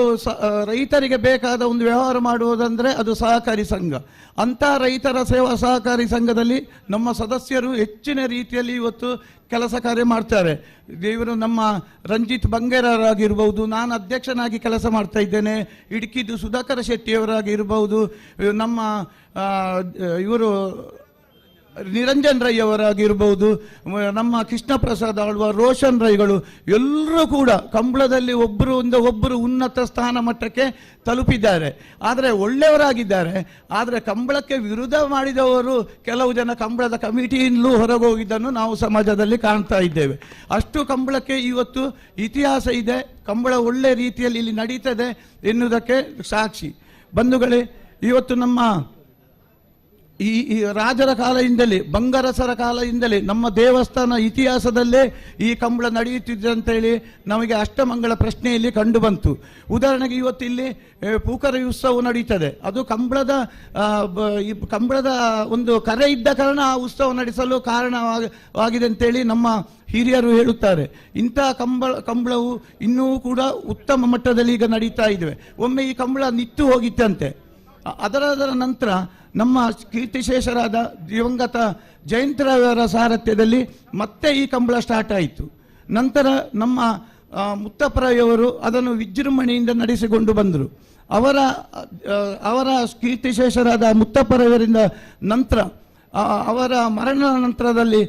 ರೈತರಿಗೆ ಬೇಕಾದ ಒಂದು ವ್ಯವಹಾರ ಮಾಡುವುದಂದರೆ ಅದು ಸಹಕಾರಿ ಸಂಘ. ಅಂಥ ರೈತರ ಸೇವಾ ಸಹಕಾರಿ ಸಂಘದಲ್ಲಿ ನಮ್ಮ ಸದಸ್ಯರು ಹೆಚ್ಚಿನ ರೀತಿಯಲ್ಲಿ ಇವತ್ತು ಕೆಲಸ ಕಾರ್ಯ ಮಾಡ್ತಾರೆ. ಇವರು ನಮ್ಮ ರಂಜಿತ್ ಬಂಗೇರರಾಗಿರ್ಬೋದು, ನಾನು ಅಧ್ಯಕ್ಷನಾಗಿ ಕೆಲಸ ಮಾಡ್ತಾ ಇದ್ದೇನೆ, ಇಡುಕಿದ್ದು ಸುಧಾಕರ ಶೆಟ್ಟಿಯವರಾಗಿರ್ಬೋದು, ನಮ್ಮ ಇವರು ನಿರಂಜನ್ ರೈ ಅವರಾಗಿರ್ಬೋದು, ನಮ್ಮ ಕೃಷ್ಣ ಪ್ರಸಾದ್ ಆಳ್ವ, ರೋಷನ್ ರೈಗಳು ಎಲ್ಲರೂ ಕೂಡ ಕಂಬಳದಲ್ಲಿ ಒಬ್ಬರು ಉನ್ನತ ಸ್ಥಾನ ಮಟ್ಟಕ್ಕೆ ತಲುಪಿದ್ದಾರೆ. ಆದರೆ ಒಳ್ಳೆಯವರಾಗಿದ್ದಾರೆ. ಆದರೆ ಕಂಬಳಕ್ಕೆ ವಿರುದ್ಧ ಮಾಡಿದವರು ಕೆಲವು ಜನ ಕಂಬಳದ ಕಮಿಟಿಯಿಂದಲೂ ಹೊರಗೋಗಿದ್ದನ್ನು ನಾವು ಸಮಾಜದಲ್ಲಿ ಕಾಣ್ತಾ ಇದ್ದೇವೆ. ಅಷ್ಟು ಕಂಬಳಕ್ಕೆ ಇವತ್ತು ಇತಿಹಾಸ ಇದೆ. ಕಂಬಳ ಒಳ್ಳೆ ರೀತಿಯಲ್ಲಿ ಇಲ್ಲಿ ನಡೀತದೆ ಎನ್ನುವುದಕ್ಕೆ ಸಾಕ್ಷಿ. ಬಂಧುಗಳೇ, ಇವತ್ತು ನಮ್ಮ ಈ ರಾಜರ ಕಾಲದಿಂದಲೇ, ಬಂಗರಸರ ಕಾಲದಿಂದಲೇ ನಮ್ಮ ದೇವಸ್ಥಾನ ಇತಿಹಾಸದಲ್ಲೇ ಈ ಕಂಬಳ ನಡೆಯುತ್ತಿದೆ ಅಂತೇಳಿ ನಮಗೆ ಅಷ್ಟಮಂಗಳ ಪ್ರಶ್ನೆಯಲ್ಲಿ ಕಂಡು ಬಂತು. ಉದಾಹರಣೆಗೆ ಇವತ್ತು ಇಲ್ಲಿ ಪೂಕರ ಉತ್ಸವ ನಡೀತದೆ. ಅದು ಕಂಬಳದ ಒಂದು ಕರೆ ಇದ್ದ ಕಾರಣ ಆ ಉತ್ಸವ ನಡೆಸಲು ಕಾರಣವಾಗಿದೆ ಅಂತೇಳಿ ನಮ್ಮ ಹಿರಿಯರು ಹೇಳುತ್ತಾರೆ. ಇಂಥ ಕಂಬಳವು ಇನ್ನೂ ಕೂಡ ಉತ್ತಮ ಮಟ್ಟದಲ್ಲಿ ಈಗ ನಡೀತಾ ಇದ್ದೇವೆ. ಒಮ್ಮೆ ಈ ಕಂಬಳ ನಿತ್ತು ಹೋಗಿತ್ತಂತೆ. ಅದರ ನಂತರ ನಮ್ಮ ಕೀರ್ತಿಶೇಷರಾದ ದಿವಂಗತ ಜಯಂತರಾವರ ಸಾರಥ್ಯದಲ್ಲಿ ಮತ್ತೆ ಈ ಕಂಬಳ ಸ್ಟಾರ್ಟ್ ಆಯಿತು. ನಂತರ ನಮ್ಮ ಮುತ್ತಪ್ಪರಾಯವರು ಅದನ್ನು ವಿಜೃಂಭಣೆಯಿಂದ ನಡೆಸಿಕೊಂಡು ಬಂದರು. ಅವರ ಕೀರ್ತಿಶೇಷರಾದ ಮುತ್ತಪ್ಪರಾಯವರಿಂದ ನಂತರ ಅವರ ಮರಣ ನಂತರದಲ್ಲಿ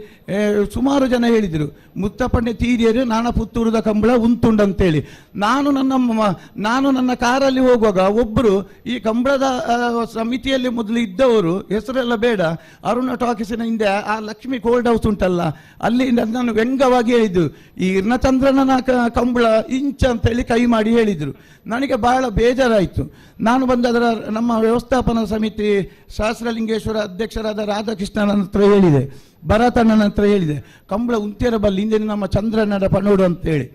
ಸುಮಾರು ಜನ ಹೇಳಿದರು, ಮುತ್ತಪ್ಪಣ್ಣೆ ತೀರಿಯರು ನಾನ ಪುತ್ತೂರದ ಕಂಬಳ ಉಂತುಂಡಂತೇಳಿ. ನಾನು ನನ್ನ ಕಾರಲ್ಲಿ ಹೋಗುವಾಗ ಒಬ್ಬರು ಈ ಕಂಬಳದ ಸಮಿತಿಯಲ್ಲಿ ಮೊದಲು ಇದ್ದವರು, ಹೆಸರೆಲ್ಲ ಬೇಡ, ಅರುಣ ಟಾಕೀಸಿನ ಹಿಂದೆ ಆ ಲಕ್ಷ್ಮಿ ಕೋಲ್ಡ್ ಹೌಸ್ ಉಂಟಲ್ಲ, ಅಲ್ಲಿ ನಾನು ವ್ಯಂಗ್ಯವಾಗಿ ಹೇಳಿದ್ದು, ಈ ಇರ್ಣಚಂದ್ರನ ಕಂಬಳ ಇಂಚ ಅಂತೇಳಿ ಕೈ ಮಾಡಿ ಹೇಳಿದರು. ನನಗೆ ಬಹಳ ಬೇಜಾರಾಯಿತು. ನಾನು ಬಂದು ಅದರ ನಮ್ಮ ವ್ಯವಸ್ಥಾಪನಾ ಸಮಿತಿ ಸಹಸ್ರಲಿಂಗೇಶ್ವರ ಅಧ್ಯಕ್ಷರಾದ ರಾಧಾಕೃಷ್ಣನ ಹತ್ರ ಹೇಳಿದೆ, ಭರತಣ್ಣನ ಹತ್ರ ಹೇಳಿದೆ, ಕಂಬಳ ಉಂತಿಯರ ಬಲ್ಲಿ ಹಿಂದೆ ನಮ್ಮ ಚಂದ್ರಣ್ಣನ ಪಣೋಡು ಅಂತೇಳಿ.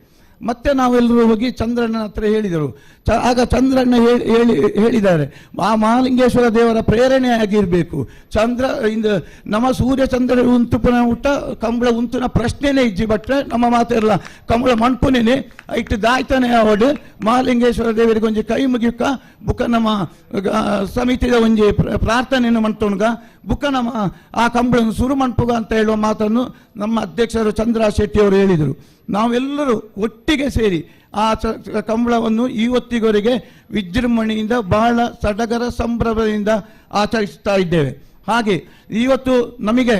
ಮತ್ತೆ ನಾವೆಲ್ಲರೂ ಹೋಗಿ ಚಂದ್ರಣ್ಣನ ಹತ್ರ ಹೇಳಿದರು. ಆಗ ಚಂದ್ರಣ್ಣ ಹೇಳಿದ್ದಾರೆ, ಆ ಮಹಾಲಿಂಗೇಶ್ವರ ದೇವರ ಪ್ರೇರಣೆ ಆಗಿರಬೇಕು, ಚಂದ್ರ ಇಂದ ನಮ್ಮ ಸೂರ್ಯ ಚಂದ್ರ ಉಂತುಪನ ಊಟ ಕಂಬಳ ಉಂತುನ ಪ್ರಶ್ನೆನೇ ಇಜ್ಜಿ ಬಟ್ರೆ ನಮ್ಮ ಮಾತಿರಲ್ಲ ಕಂಬಳ ಮಣ್ಪುನೇನೆ ಇಟ್ಟು ದಾಯ್ತಾನೆ ಅವಡು ಮಹಾಲಿಂಗೇಶ್ವರ ದೇವರಿಗೆ ಒಂಜಿ ಕೈ ಮುಗಿಯುಕ್ಕ ಬುಕ್ಕ ನಮ್ಮ ಸಮಿತಿಯ ಒಂಜಿ ಪ್ರಾರ್ಥನೆಯನ್ನು ಮಣ್ತೊಣ್ಗ ಬುಕ್ಕ ನಮ್ಮ ಆ ಕಂಬಳನ್ನು ಸುರು ಮಣ್ಪುಗ ಅಂತ ಹೇಳುವ ಮಾತನ್ನು ನಮ್ಮ ಅಧ್ಯಕ್ಷರು ಚಂದ್ರ ಶೆಟ್ಟಿಯವರು ಹೇಳಿದರು. ನಾವೆಲ್ಲರೂ ಒಟ್ಟಿಗೆ ಸೇರಿ ಆ ಕಂಬಳವನ್ನು ಇವತ್ತಿಗೋರಿಗೆ ವಿಜೃಂಭಣೆಯಿಂದ ಬಹಳ ಸಡಗರ ಸಂಭ್ರಮದಿಂದ ಆಚರಿಸ್ತಾ ಇದ್ದೇವೆ. ಹಾಗೆ ಇವತ್ತು ನಮಗೆ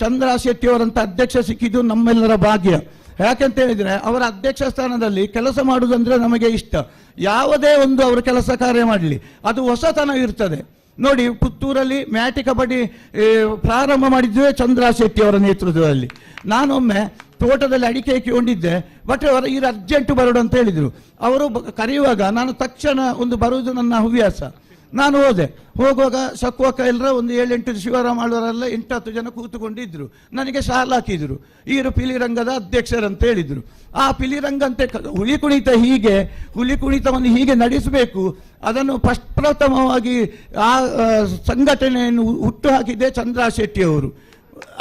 ಚಂದ್ರ ಶೆಟ್ಟಿಯವರಂಥ ಅಧ್ಯಕ್ಷ ಸಿಕ್ಕಿದ್ದು ನಮ್ಮೆಲ್ಲರ ಭಾಗ್ಯ. ಯಾಕಂತ ಹೇಳಿದರೆ ಅವರ ಅಧ್ಯಕ್ಷ ಸ್ಥಾನದಲ್ಲಿ ಕೆಲಸ ಮಾಡುವುದಂದರೆ ನಮಗೆ ಇಷ್ಟ. ಯಾವುದೇ ಒಂದು ಅವರು ಕೆಲಸ ಕಾರ್ಯ ಮಾಡಲಿ ಅದು ಹೊಸತನ ಇರ್ತದೆ. ನೋಡಿ, ಪುತ್ತೂರಲ್ಲಿ ಮ್ಯಾಟಿ ಕಬಡ್ಡಿ ಪ್ರಾರಂಭ ಮಾಡಿದ್ದೇ ಚಂದ್ರ ಶೆಟ್ಟಿ ಅವರ ನೇತೃತ್ವದಲ್ಲಿ. ನಾನೊಮ್ಮೆ ತೋಟದಲ್ಲಿ ಅಡಿಕೆ ಹಾಕಿಕೊಂಡಿದ್ದೆ, ಬಟ್ ಅವರು ಈಗ ಅರ್ಜೆಂಟು ಬರೋಡು ಅಂತ ಹೇಳಿದರು. ಅವರು ಕರೆಯುವಾಗ ನಾನು ತಕ್ಷಣ ಒಂದು ಬರುವುದು ನನ್ನ ಹವ್ಯಾಸ. ನಾನು ಹೋದೆ. ಹೋಗುವಾಗ ಸಕ್ಕುವಕ್ಕ ಎಲ್ಲರ ಒಂದು 7-8 ಶಿವರಾಮ ಆಳ್ವರೆಲ್ಲ 8-10 ಜನ ಕೂತುಕೊಂಡಿದ್ದರು. ನನಗೆ ಶಾಲ್ ಹಾಕಿದರು. ಈರು ಪಿಲಿರಂಗದ ಅಧ್ಯಕ್ಷರಂತ ಹೇಳಿದರು. ಆ ಪಿಲಿರಂಗಂತೆ ಹುಲಿ ಕುಣಿತ ಹೀಗೆ, ಹುಲಿ ಕುಣಿತವನ್ನು ಹೀಗೆ ನಡೆಸಬೇಕು, ಅದನ್ನು ಫಸ್ಟ್ ಪ್ರಥಮವಾಗಿ ಆ ಸಂಘಟನೆಯನ್ನು ಹುಟ್ಟು ಹಾಕಿದ್ದೆ ಚಂದ್ರ ಶೆಟ್ಟಿಯವರು.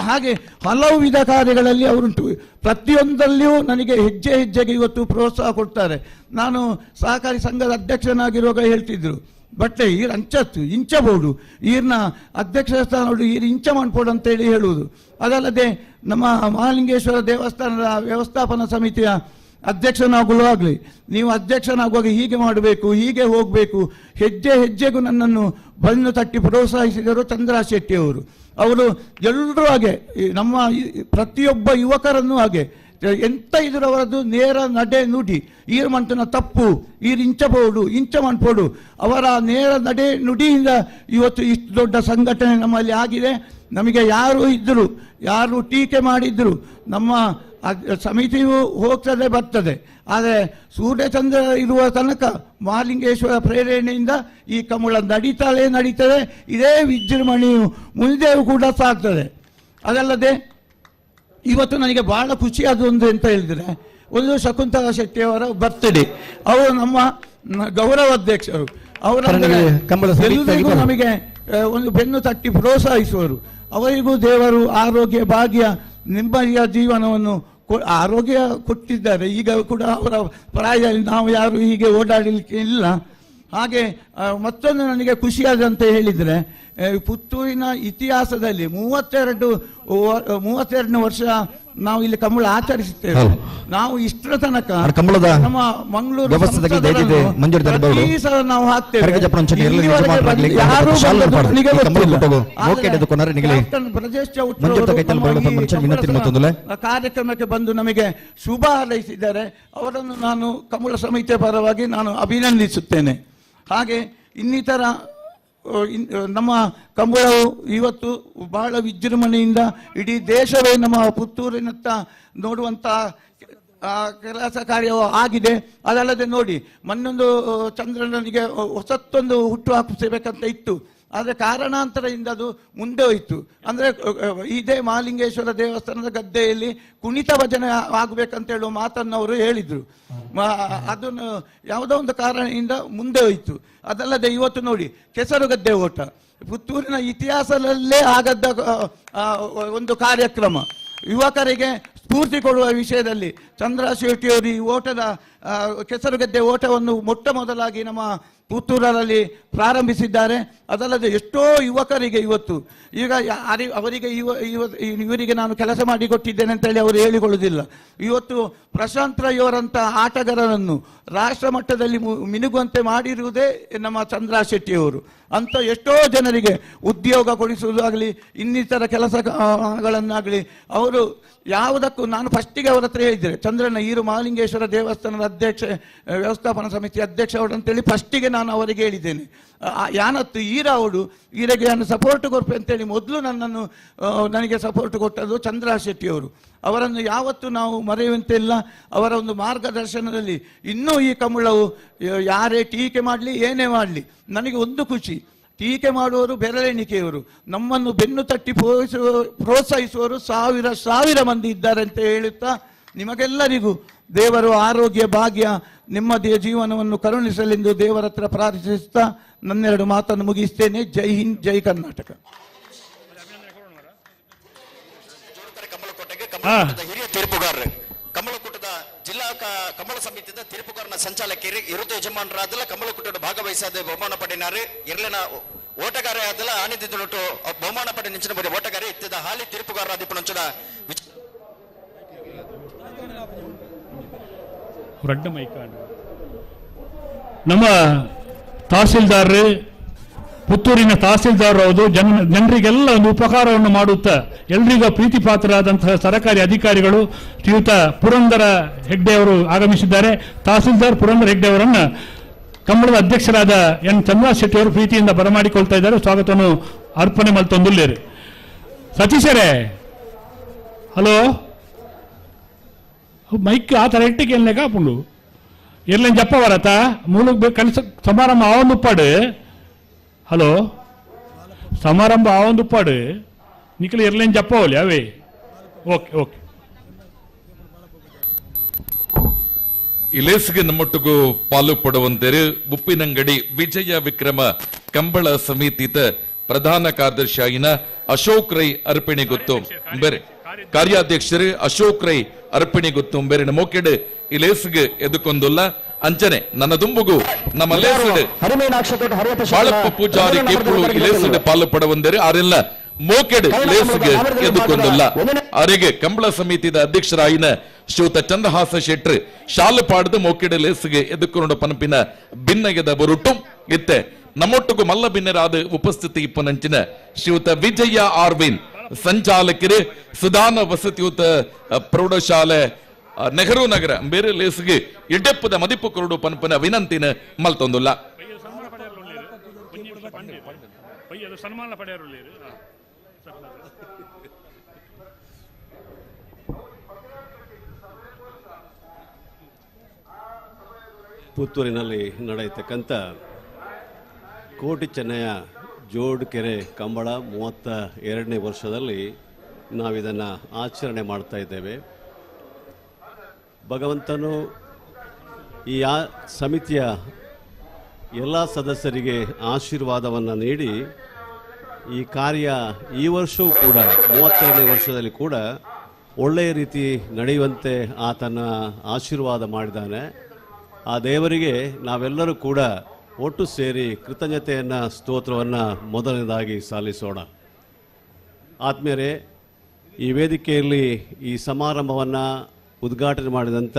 ಹಾಗೆ ಹಲವು ವಿಧ ಕಾರ್ಯಗಳಲ್ಲಿ ಅವರುಂಟು. ಪ್ರತಿಯೊಂದರಲ್ಲಿಯೂ ನನಗೆ ಹೆಜ್ಜೆ ಹೆಜ್ಜೆಗೆ ಇವತ್ತು ಪ್ರೋತ್ಸಾಹ ಕೊಡ್ತಾರೆ. ನಾನು ಸಹಕಾರಿ ಸಂಘದ ಅಧ್ಯಕ್ಷನಾಗಿರುವಾಗ ಹೇಳ್ತಿದ್ರು, ಬಟ್ಟೆ ಈರು ಅಂಚತ್ತು ಇಂಚಬಹುದು, ಈರ್ನ ಅಧ್ಯಕ್ಷ ಸ್ಥಾನ ಈರು ಇಂಚ ಮಾಡ್ಬೋದು ಅಂತೇಳಿ ಹೇಳುವುದು. ಅದಲ್ಲದೆ ನಮ್ಮ ಮಹಾಲಿಂಗೇಶ್ವರ ದೇವಸ್ಥಾನದ ವ್ಯವಸ್ಥಾಪನಾ ಸಮಿತಿಯ ಅಧ್ಯಕ್ಷನಾಗುವಾಗಲಿ, ನೀವು ಅಧ್ಯಕ್ಷನಾಗುವಾಗ ಹೀಗೆ ಮಾಡಬೇಕು, ಹೀಗೆ ಹೋಗಬೇಕು, ಹೆಜ್ಜೆ ಹೆಜ್ಜೆಗೂ ನನ್ನನ್ನು ಬೆನ್ನು ತಟ್ಟಿ ಪ್ರೋತ್ಸಾಹಿಸಿದರು ಚಂದ್ರ ಶೆಟ್ಟಿಯವರು. ಅವರು ಎಲ್ಲರೂ ಹಾಗೆ, ನಮ್ಮ ಪ್ರತಿಯೊಬ್ಬ ಯುವಕರನ್ನು ಹಾಗೆ ಎಂತ ಇದ್ರು ಅವರದ್ದು ನೇರ ನಡೆ ನುಡಿ. ಈರು ಮಂತನ ತಪ್ಪು, ಈರು ಇಂಚಬಹುದು, ಇಂಚ ಮನ್ಪೋಡು, ಅವರ ನೇರ ನಡೆ ನುಡಿಯಿಂದ ಇವತ್ತು ಇಷ್ಟು ದೊಡ್ಡ ಸಂಘಟನೆ ನಮ್ಮಲ್ಲಿ ಆಗಿದೆ. ನಮಗೆ ಯಾರು ಇದ್ದರು, ಯಾರು ಟೀಕೆ ಮಾಡಿದ್ರು, ನಮ್ಮ ಸಮಿತಿಯು ಹೋಗ್ತದೆ ಬರ್ತದೆ. ಆದರೆ ಸೂರ್ಯಚಂದ್ರ ಇರುವ ತನಕ ಮಹಾಲಿಂಗೇಶ್ವರ ಪ್ರೇರಣೆಯಿಂದ ಈ ಕಂಬಳ ನಡೀತಾಳೆ ನಡೀತದೆ. ಇದೇ ವಿಜೃಂಭಣೆಯು ಮುಂದೆಯೂ ಕೂಡ ಸಾಗ್ತದೆ. ಅದಲ್ಲದೆ ಇವತ್ತು ನನಗೆ ಭಾಳ ಖುಷಿಯಾದ ಒಂದು ಅಂತ ಹೇಳಿದರೆ, ಒಂದು ಶಕುಂತಲಾ ಶೆಟ್ಟಿಯವರ ಬರ್ತ್ಡೇ. ಅವರು ನಮ್ಮ ಗೌರವ ಅಧ್ಯಕ್ಷರು. ಅವರ ಎಲ್ಲರಿಗೂ ನಮಗೆ ಒಂದು ಬೆನ್ನು ತಟ್ಟಿ ಪ್ರೋತ್ಸಾಹಿಸುವರು. ಅವರಿಗೂ ದೇವರು ಆರೋಗ್ಯ ಭಾಗ್ಯ ನೆಮ್ಮದಿಯ ಜೀವನವನ್ನು ಆರೋಗ್ಯ ಕೊಟ್ಟಿದ್ದಾರೆ. ಈಗ ಕೂಡ ಅವರ ಪ್ರಾಯದಲ್ಲಿ ನಾವು ಯಾರು ಹೀಗೆ ಓಡಾಡಲಿಕ್ಕೆ ಇಲ್ಲ. ಹಾಗೆ ಮತ್ತೊಂದು ನನಗೆ ಖುಷಿಯಾದಂತ ಹೇಳಿದರೆ, ಪುತ್ತೂರಿನ ಇತಿಹಾಸದಲ್ಲಿ 32 ವರ್ಷ ನಾವು ಇಲ್ಲಿ ಕಂಬಳ ಆಚರಿಸುತ್ತೇವೆ. ನಾವು ಇಷ್ಟರ ತನಕ ನಮ್ಮ ಮಂಗಳೂರು ನಾವು ಹಾಕ್ತೇವೆ. ಕಾರ್ಯಕ್ರಮಕ್ಕೆ ಬಂದು ನಮಗೆ ಶುಭ ಹಾರೈಸಿದ್ದಾರೆ. ಅವರನ್ನು ನಾನು ಕಂಬಳ ಸಮಿತಿಯ ಪರವಾಗಿ ನಾನು ಅಭಿನಂದಿಸುತ್ತೇನೆ. ಹಾಗೆ ಇನ್ನಿತರ ನಮ್ಮ ಕಂಬಳವು ಇವತ್ತು ಬಹಳ ವಿಜೃಂಭಣೆಯಿಂದ ಇಡೀ ದೇಶವೇ ನಮ್ಮ ಪುತ್ತೂರಿನತ್ತ ನೋಡುವಂಥ ಕೆಲಸ ಕಾರ್ಯವು ಆಗಿದೆ. ಅದಲ್ಲದೆ ನೋಡಿ, ಮೊನ್ನೊಂದು ಚಂದ್ರನಿಗೆ ಹೊಸತ್ತೊಂದು ಹುಟ್ಟು ಹಾಕಿಸಬೇಕಂತ ಇತ್ತು, ಆದರೆ ಕಾರಣಾಂತರದಿಂದ ಅದು ಮುಂದೆ ಹೋಯಿತು. ಅಂದರೆ ಇದೇ ಮಹಾಲಿಂಗೇಶ್ವರ ದೇವಸ್ಥಾನದ ಗದ್ದೆಯಲ್ಲಿ ಕುಣಿತ ಭಜನೆ ಆಗಬೇಕಂತ ಹೇಳುವ ಮಾತನ್ನು ಅವರು ಹೇಳಿದರು. ಅದನ್ನು ಯಾವುದೋ ಒಂದು ಕಾರಣದಿಂದ ಮುಂದೆ ಹೋಯಿತು. ಅದಲ್ಲದೆ ಇವತ್ತು ನೋಡಿ, ಕೆಸರುಗದ್ದೆ ಓಟ ಪುತ್ತೂರಿನ ಇತಿಹಾಸದಲ್ಲೇ ಆಗದ ಒಂದು ಕಾರ್ಯಕ್ರಮ. ಯುವಕರಿಗೆ ಸ್ಫೂರ್ತಿ ಕೊಡುವ ವಿಷಯದಲ್ಲಿ ಚಂದ್ರ ಶೆಟ್ಟಿಯವರು ಈ ಓಟದ ಕೆಸರುಗದ್ದೆ ಓಟವನ್ನು ಮೊಟ್ಟ ಮೊದಲಾಗಿ ನಮ್ಮ ಪುತ್ತೂರಲ್ಲಿ ಪ್ರಾರಂಭಿಸಿದ್ದಾರೆ. ಅದಲ್ಲದೆ ಎಷ್ಟೋ ಯುವಕರಿಗೆ ಇವತ್ತು ಈಗ ಅವರಿಗೆ ಇವರಿಗೆ ನಾನು ಕೆಲಸ ಮಾಡಿಕೊಟ್ಟಿದ್ದೇನೆ ಅಂತೇಳಿ ಅವರು ಹೇಳಿಕೊಳ್ಳುವುದಿಲ್ಲ. ಇವತ್ತು ಪ್ರಶಾಂತ್ ರೈಯವರಂಥ ಆಟಗಾರರನ್ನು ರಾಷ್ಟ್ರ ಮಟ್ಟದಲ್ಲಿ ಮಿನುಗುವಂತೆ ಮಾಡಿರುವುದೇ ನಮ್ಮ ಚಂದ್ರ ಶೆಟ್ಟಿಯವರು. ಅಂತ ಎಷ್ಟೋ ಜನರಿಗೆ ಉದ್ಯೋಗ ಕೊಡಿಸುವುದಾಗಲಿ ಇನ್ನಿತರ ಕೆಲಸಗಳನ್ನಾಗಲಿ ಅವರು ಯಾವುದಕ್ಕೂ, ನಾನು ಫಸ್ಟಿಗೆ ಅವರ ಹತ್ರ ಹೇಳಿದ್ದೇನೆ, ಚಂದ್ರನ ಈರು ಮಹಾಲಿಂಗೇಶ್ವರ ದೇವಸ್ಥಾನದ ಅಧ್ಯಕ್ಷ ವ್ಯವಸ್ಥಾಪನಾ ಸಮಿತಿ ಅಧ್ಯಕ್ಷ ಅವರು ಅಂತೇಳಿ ಫಸ್ಟಿಗೆ ನಾನು ಅವರಿಗೆ ಹೇಳಿದ್ದೇನೆ. ಯಾನತ್ತು ಈರಾವಡು ಈರೆಗೆ ನಾನು ಸಪೋರ್ಟ್ ಕೊಡ್ಪೆ ಅಂತೇಳಿ ಮೊದಲು ನನ್ನನ್ನು ನನಗೆ ಸಪೋರ್ಟ್ ಕೊಟ್ಟದ್ದು ಚಂದ್ರ ಶೆಟ್ಟಿಯವರು. ಅವರನ್ನು ಯಾವತ್ತೂ ನಾವು ಮರೆಯುವಂತೆ ಇಲ್ಲ. ಅವರ ಒಂದು ಮಾರ್ಗದರ್ಶನದಲ್ಲಿ ಇನ್ನೂ ಈ ಕಂಬಳವು ಯಾರೇ ಟೀಕೆ ಮಾಡಲಿ ಏನೇ ಮಾಡಲಿ, ನನಗೆ ಒಂದು ಖುಷಿ, ಟೀಕೆ ಮಾಡುವವರು ಬೆರಳೆಣಿಕೆಯವರು, ನಮ್ಮನ್ನು ಬೆನ್ನು ತಟ್ಟಿ ಪ್ರೋತ್ಸಾಹಿಸುವವರು ಸಾವಿರ ಸಾವಿರ ಮಂದಿ ಇದ್ದಾರೆ ಅಂತ ಹೇಳುತ್ತಾ ನಿಮಗೆಲ್ಲರಿಗೂ ದೇವರು ಆರೋಗ್ಯ ಭಾಗ್ಯ ನೆಮ್ಮದಿಯ ಜೀವನವನ್ನು ಕರುಣಿಸಲೆಂದು ದೇವರ ಹತ್ರ ಪ್ರಾರ್ಥಿಸುತ್ತಾ ನನ್ನೆರಡು ಮಾತನ್ನು ಮುಗಿಸ್ತೇನೆ. ಜೈ ಹಿಂದ್, ಜೈ ಕರ್ನಾಟಕ. ಹಿರಿಯ ತೀರ್ಪುಗಾರರು ಕಮಲಕೂಟದ ಜಿಲ್ಲಾ ಕಮಲ ಸಮಿತಿದ ತೀರ್ಪುಗಾರನ ಸಂಚಾಲಕರು ಇರುತ್ತ ಯಜಮಾನರಾದಲ್ಲ ಕಮಲಕೂಟದ ಭಾಗವಹಿಸಾದ ಬಹುಮಾನ ಪಡೆಯಿನಾರು ಇರ್ಲಿನ ಓಟಗಾರ ಆದಲ್ಲ ಆನಿದಿದ್ದೊಟ್ಟು ಬಹುಮಾನ ಪಡೆ ನಿಂಚಿನ ಬರಿ ಓಟಗಾರ ಇತ್ತಿದ ಹಾಲಿ ತೀರ್ಪುಗಾರರಾದಿಪ್ಪನಂಚಿನ ರಡ್ಡ ಮೈಕಾಂಡ್ ನಮ್ಮ ತಹಸೀಲ್ದಾರರು, ಪುತ್ತೂರಿನ ತಹಸೀಲ್ದಾರ್ ಹೌದು, ಜನರಿಗೆಲ್ಲ ಒಂದು ಉಪಕಾರವನ್ನು ಮಾಡುತ್ತಾ ಎಲ್ರಿಗೂ ಪ್ರೀತಿ ಪಾತ್ರರಾದಂತಹ ಸರಕಾರಿ ಅಧಿಕಾರಿಗಳು ಶ್ರೀಯುತ ಪುರಂದರ ಹೆಗ್ಡೆ ಅವರು ಆಗಮಿಸಿದ್ದಾರೆ. ತಹಸೀಲ್ದಾರ್ ಪುರಂದರ ಹೆಗ್ಡೆ ಅವರನ್ನು ಕಂಬಳದ ಅಧ್ಯಕ್ಷರಾದ ಎನ್ ಚಂದ್ರನಾಥ್ ಶೆಟ್ಟಿ ಅವರು ಪ್ರೀತಿಯಿಂದ ಬರಮಾಡಿಕೊಳ್ತಾ ಇದ್ದಾರೆ. ಸ್ವಾಗತವನ್ನು ಅರ್ಪಣೆ ಮಲ್ತೊಂದುಲ್ಲೇರು. ಸತೀಶರೇ, ಹಲೋ, ಮೈಕ್ ಆ ಥರ ಎಟ್ಟಿಗೆ ಎಲ್ಲ ಕಾಪುಂಡು ಎರ್ಲೇನು ಜಪ್ಪ ಬರತ್ತ ಮೂಲಕ್ಕೆ ಕಲಿಸ ಸಮಾರಂಭ ಆವೊಂದುಪ್ಪಾಡು. ಹಲೋ, ಸಮಾರಂಭ ಆವೊಂದುಪ್ಪಾಡು ನಿಖಿಲ್ ಎರ್ಲೇನು ಜಪ್ಪ ಹೋಲಿ ಅವೇ. Okay okay. ಇಲೇಸ್ಗೆ ನಮ್ಮೊಟ್ಟಿಗೂ ಪಾಲು ಪಡುವಂತೆರು ಉಪ್ಪಿನಂಗಡಿ ವಿಜಯ ವಿಕ್ರಮ ಕಂಬಳ ಸಮಿತಿತ ಪ್ರಧಾನ ಕಾರ್ಯದರ್ಶಿ ಆಗಿನ ಅಶೋಕ್ ರೈ ಅರ್ಪಿಣಿ ಗೊತ್ತು ಬೇರೆ ಕಾರ್ಯಾಧ್ಯಕ್ಷರು ಅಶೋಕ್ ರೈ ಅರ್ಪಿಣಿ ಗೊತ್ತು ಬೇರೆ ನಮೋಕೆಡು ಇಲೇಸ್ಗೆ ಎದುಕೊಂದುಲ್ಲ. ಅಂಚನೆ ನನ್ನ ದುಂಬುಗು ನಮ್ಮ ಲೇಸುಡು ಬಾಳಪ್ಪ ಪೂಜಾರಿ ಕೇಪುಳು ಇಲೇಸುಡು ಪಾಲು ಪಡುವಂದರೆ ಆರೆಲ್ಲ ಮೋಕೆಡು ಲೇಸ್ಗೆ ಎದುಕೊಂದುಲ್ಲ. ಅರೆಗೆ ಕಂಬಳ ಸಮಿತಿದ ಅಧ್ಯಕ್ಷರಾಯಿನ ಶ್ರೀಯುತ ಚಂದ್ರಹಾಸ ಶೆಟ್ರು ಶಾಲು ಪಾಡದು ಮೋಕೆಡು ಲೇಸ್ಗೆ ಎದುಕೊಂಡು ಪನಪಿನ ಭಿನ್ನಗೆದ ಬರುಟು ಇತ್ತೆ ನಮ್ಮೊಟ್ಟಿಗೂ ಮಲ್ಲ ಭಿನ್ನರಾದ ಉಪಸ್ಥಿತಿ ಇಪ್ಪನಂಚಿನ ಶ್ರೀಯುತ ವಿಜಯ ಆರ್ವಿನ್ ಸಂಚಾಲಕರು ಸುಧಾನ ವಸತಿಯುತ ಪ್ರೌಢಶಾಲೆ ನೆಹರು ನಗರ ಬೇರೆ ಲೇಸ್ಗೆ ಎಡ್ಡೆಪ್ಪದ ಮದಿಪು ಕೊರಡು ಪನಪನ ವಿನಂತಿನ ಮಲ್ತೊಂದುಲ್ಲ. ಪುತ್ತೂರಿನಲ್ಲಿ ನಡೆಯತಕ್ಕಂಥ ಕೋಟಿ ಚೆನ್ನಯ್ಯ ಜೋಡುಕೆರೆ ಕಂಬಳ 32ನೇ ವರ್ಷದಲ್ಲಿ ನಾವಿದನ್ನು ಆಚರಣೆ ಮಾಡ್ತಾ ಇದ್ದೇವೆ. ಭಗವಂತನು ಈ ಸಮಿತಿಯ ಎಲ್ಲ ಸದಸ್ಯರಿಗೆ ಆಶೀರ್ವಾದವನ್ನು ನೀಡಿ ಈ ಕಾರ್ಯ ಈ ವರ್ಷವೂ ಕೂಡ 32ನೇ ವರ್ಷದಲ್ಲಿ ಕೂಡ ಒಳ್ಳೆಯ ರೀತಿ ನಡೆಯುವಂತೆ ಆತನ ಆಶೀರ್ವಾದ ಮಾಡಿದ್ದಾನೆ. ಆ ದೇವರಿಗೆ ನಾವೆಲ್ಲರೂ ಕೂಡ ಒಟ್ಟು ಸೇರಿ ಕೃತಜ್ಞತೆಯನ್ನು ಸ್ತೋತ್ರವನ್ನು ಮೊದಲನೇದಾಗಿ ಸಲ್ಲಿಸೋಣ. ಆತ್ಮೀಯರೇ, ಈ ವೇದಿಕೆಯಲ್ಲಿ ಈ ಸಮಾರಂಭವನ್ನು ಉದ್ಘಾಟನೆ ಮಾಡಿದಂಥ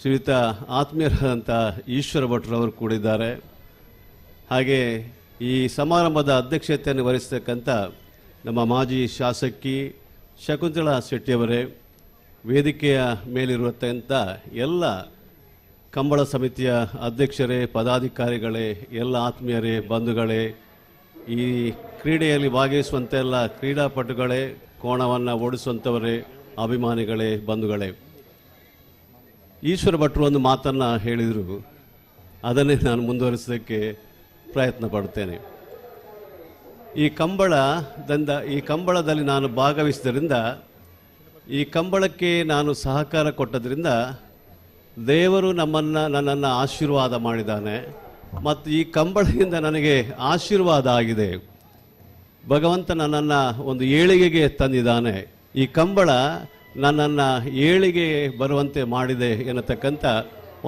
ಶ್ರೀಯುತ ಆತ್ಮೀಯರಾದಂಥ ಈಶ್ವರ ಭಟ್ರವರು ಕೂಡಿದ್ದಾರೆ. ಹಾಗೆ ಈ ಸಮಾರಂಭದ ಅಧ್ಯಕ್ಷತೆಯನ್ನು ವಹಿಸತಕ್ಕಂಥ ನಮ್ಮ ಮಾಜಿ ಶಾಸಕಿ ಶಕುಂತಲಾ ಶೆಟ್ಟಿಯವರೇ, ವೇದಿಕೆಯ ಮೇಲಿರುವಂಥ ಎಲ್ಲ ಕಂಬಳ ಸಮಿತಿಯ ಅಧ್ಯಕ್ಷರೇ, ಪದಾಧಿಕಾರಿಗಳೇ, ಎಲ್ಲ ಆತ್ಮೀಯರೇ, ಬಂಧುಗಳೇ, ಈ ಕ್ರೀಡೆಯಲ್ಲಿ ಭಾಗವಹಿಸುವಂಥ ಎಲ್ಲ ಕ್ರೀಡಾಪಟುಗಳೇ, ಕೋಣವನ್ನು ಓಡಿಸುವಂಥವರೇ, ಅಭಿಮಾನಿಗಳೇ, ಬಂಧುಗಳೇ, ಈಶ್ವರ ಭಟ್ರು ಒಂದು ಮಾತನ್ನು ಹೇಳಿದರು, ಅದನ್ನೇ ನಾನು ಮುಂದುವರಿಸೋದಕ್ಕೆ ಪ್ರಯತ್ನ ಪಡ್ತೇನೆ. ಈ ಕಂಬಳದಲ್ಲಿ ನಾನು ಭಾಗವಹಿಸಿದ್ರಿಂದ, ಈ ಕಂಬಳಕ್ಕೆ ನಾನು ಸಹಕಾರ ಕೊಟ್ಟದ್ರಿಂದ ದೇವರು ನನ್ನನ್ನು ಆಶೀರ್ವಾದ ಮಾಡಿದ್ದಾನೆ ಮತ್ತು ಈ ಕಂಬಳದಿಂದ ನನಗೆ ಆಶೀರ್ವಾದ ಆಗಿದೆ. ಭಗವಂತ ನನ್ನನ್ನು ಒಂದು ಏಳಿಗೆಗೆ ತಂದಿದ್ದಾನೆ. ಈ ಕಂಬಳ ನನ್ನನ್ನು ಏಳಿಗೆ ಬರುವಂತೆ ಮಾಡಿದೆ ಎನ್ನತಕ್ಕಂಥ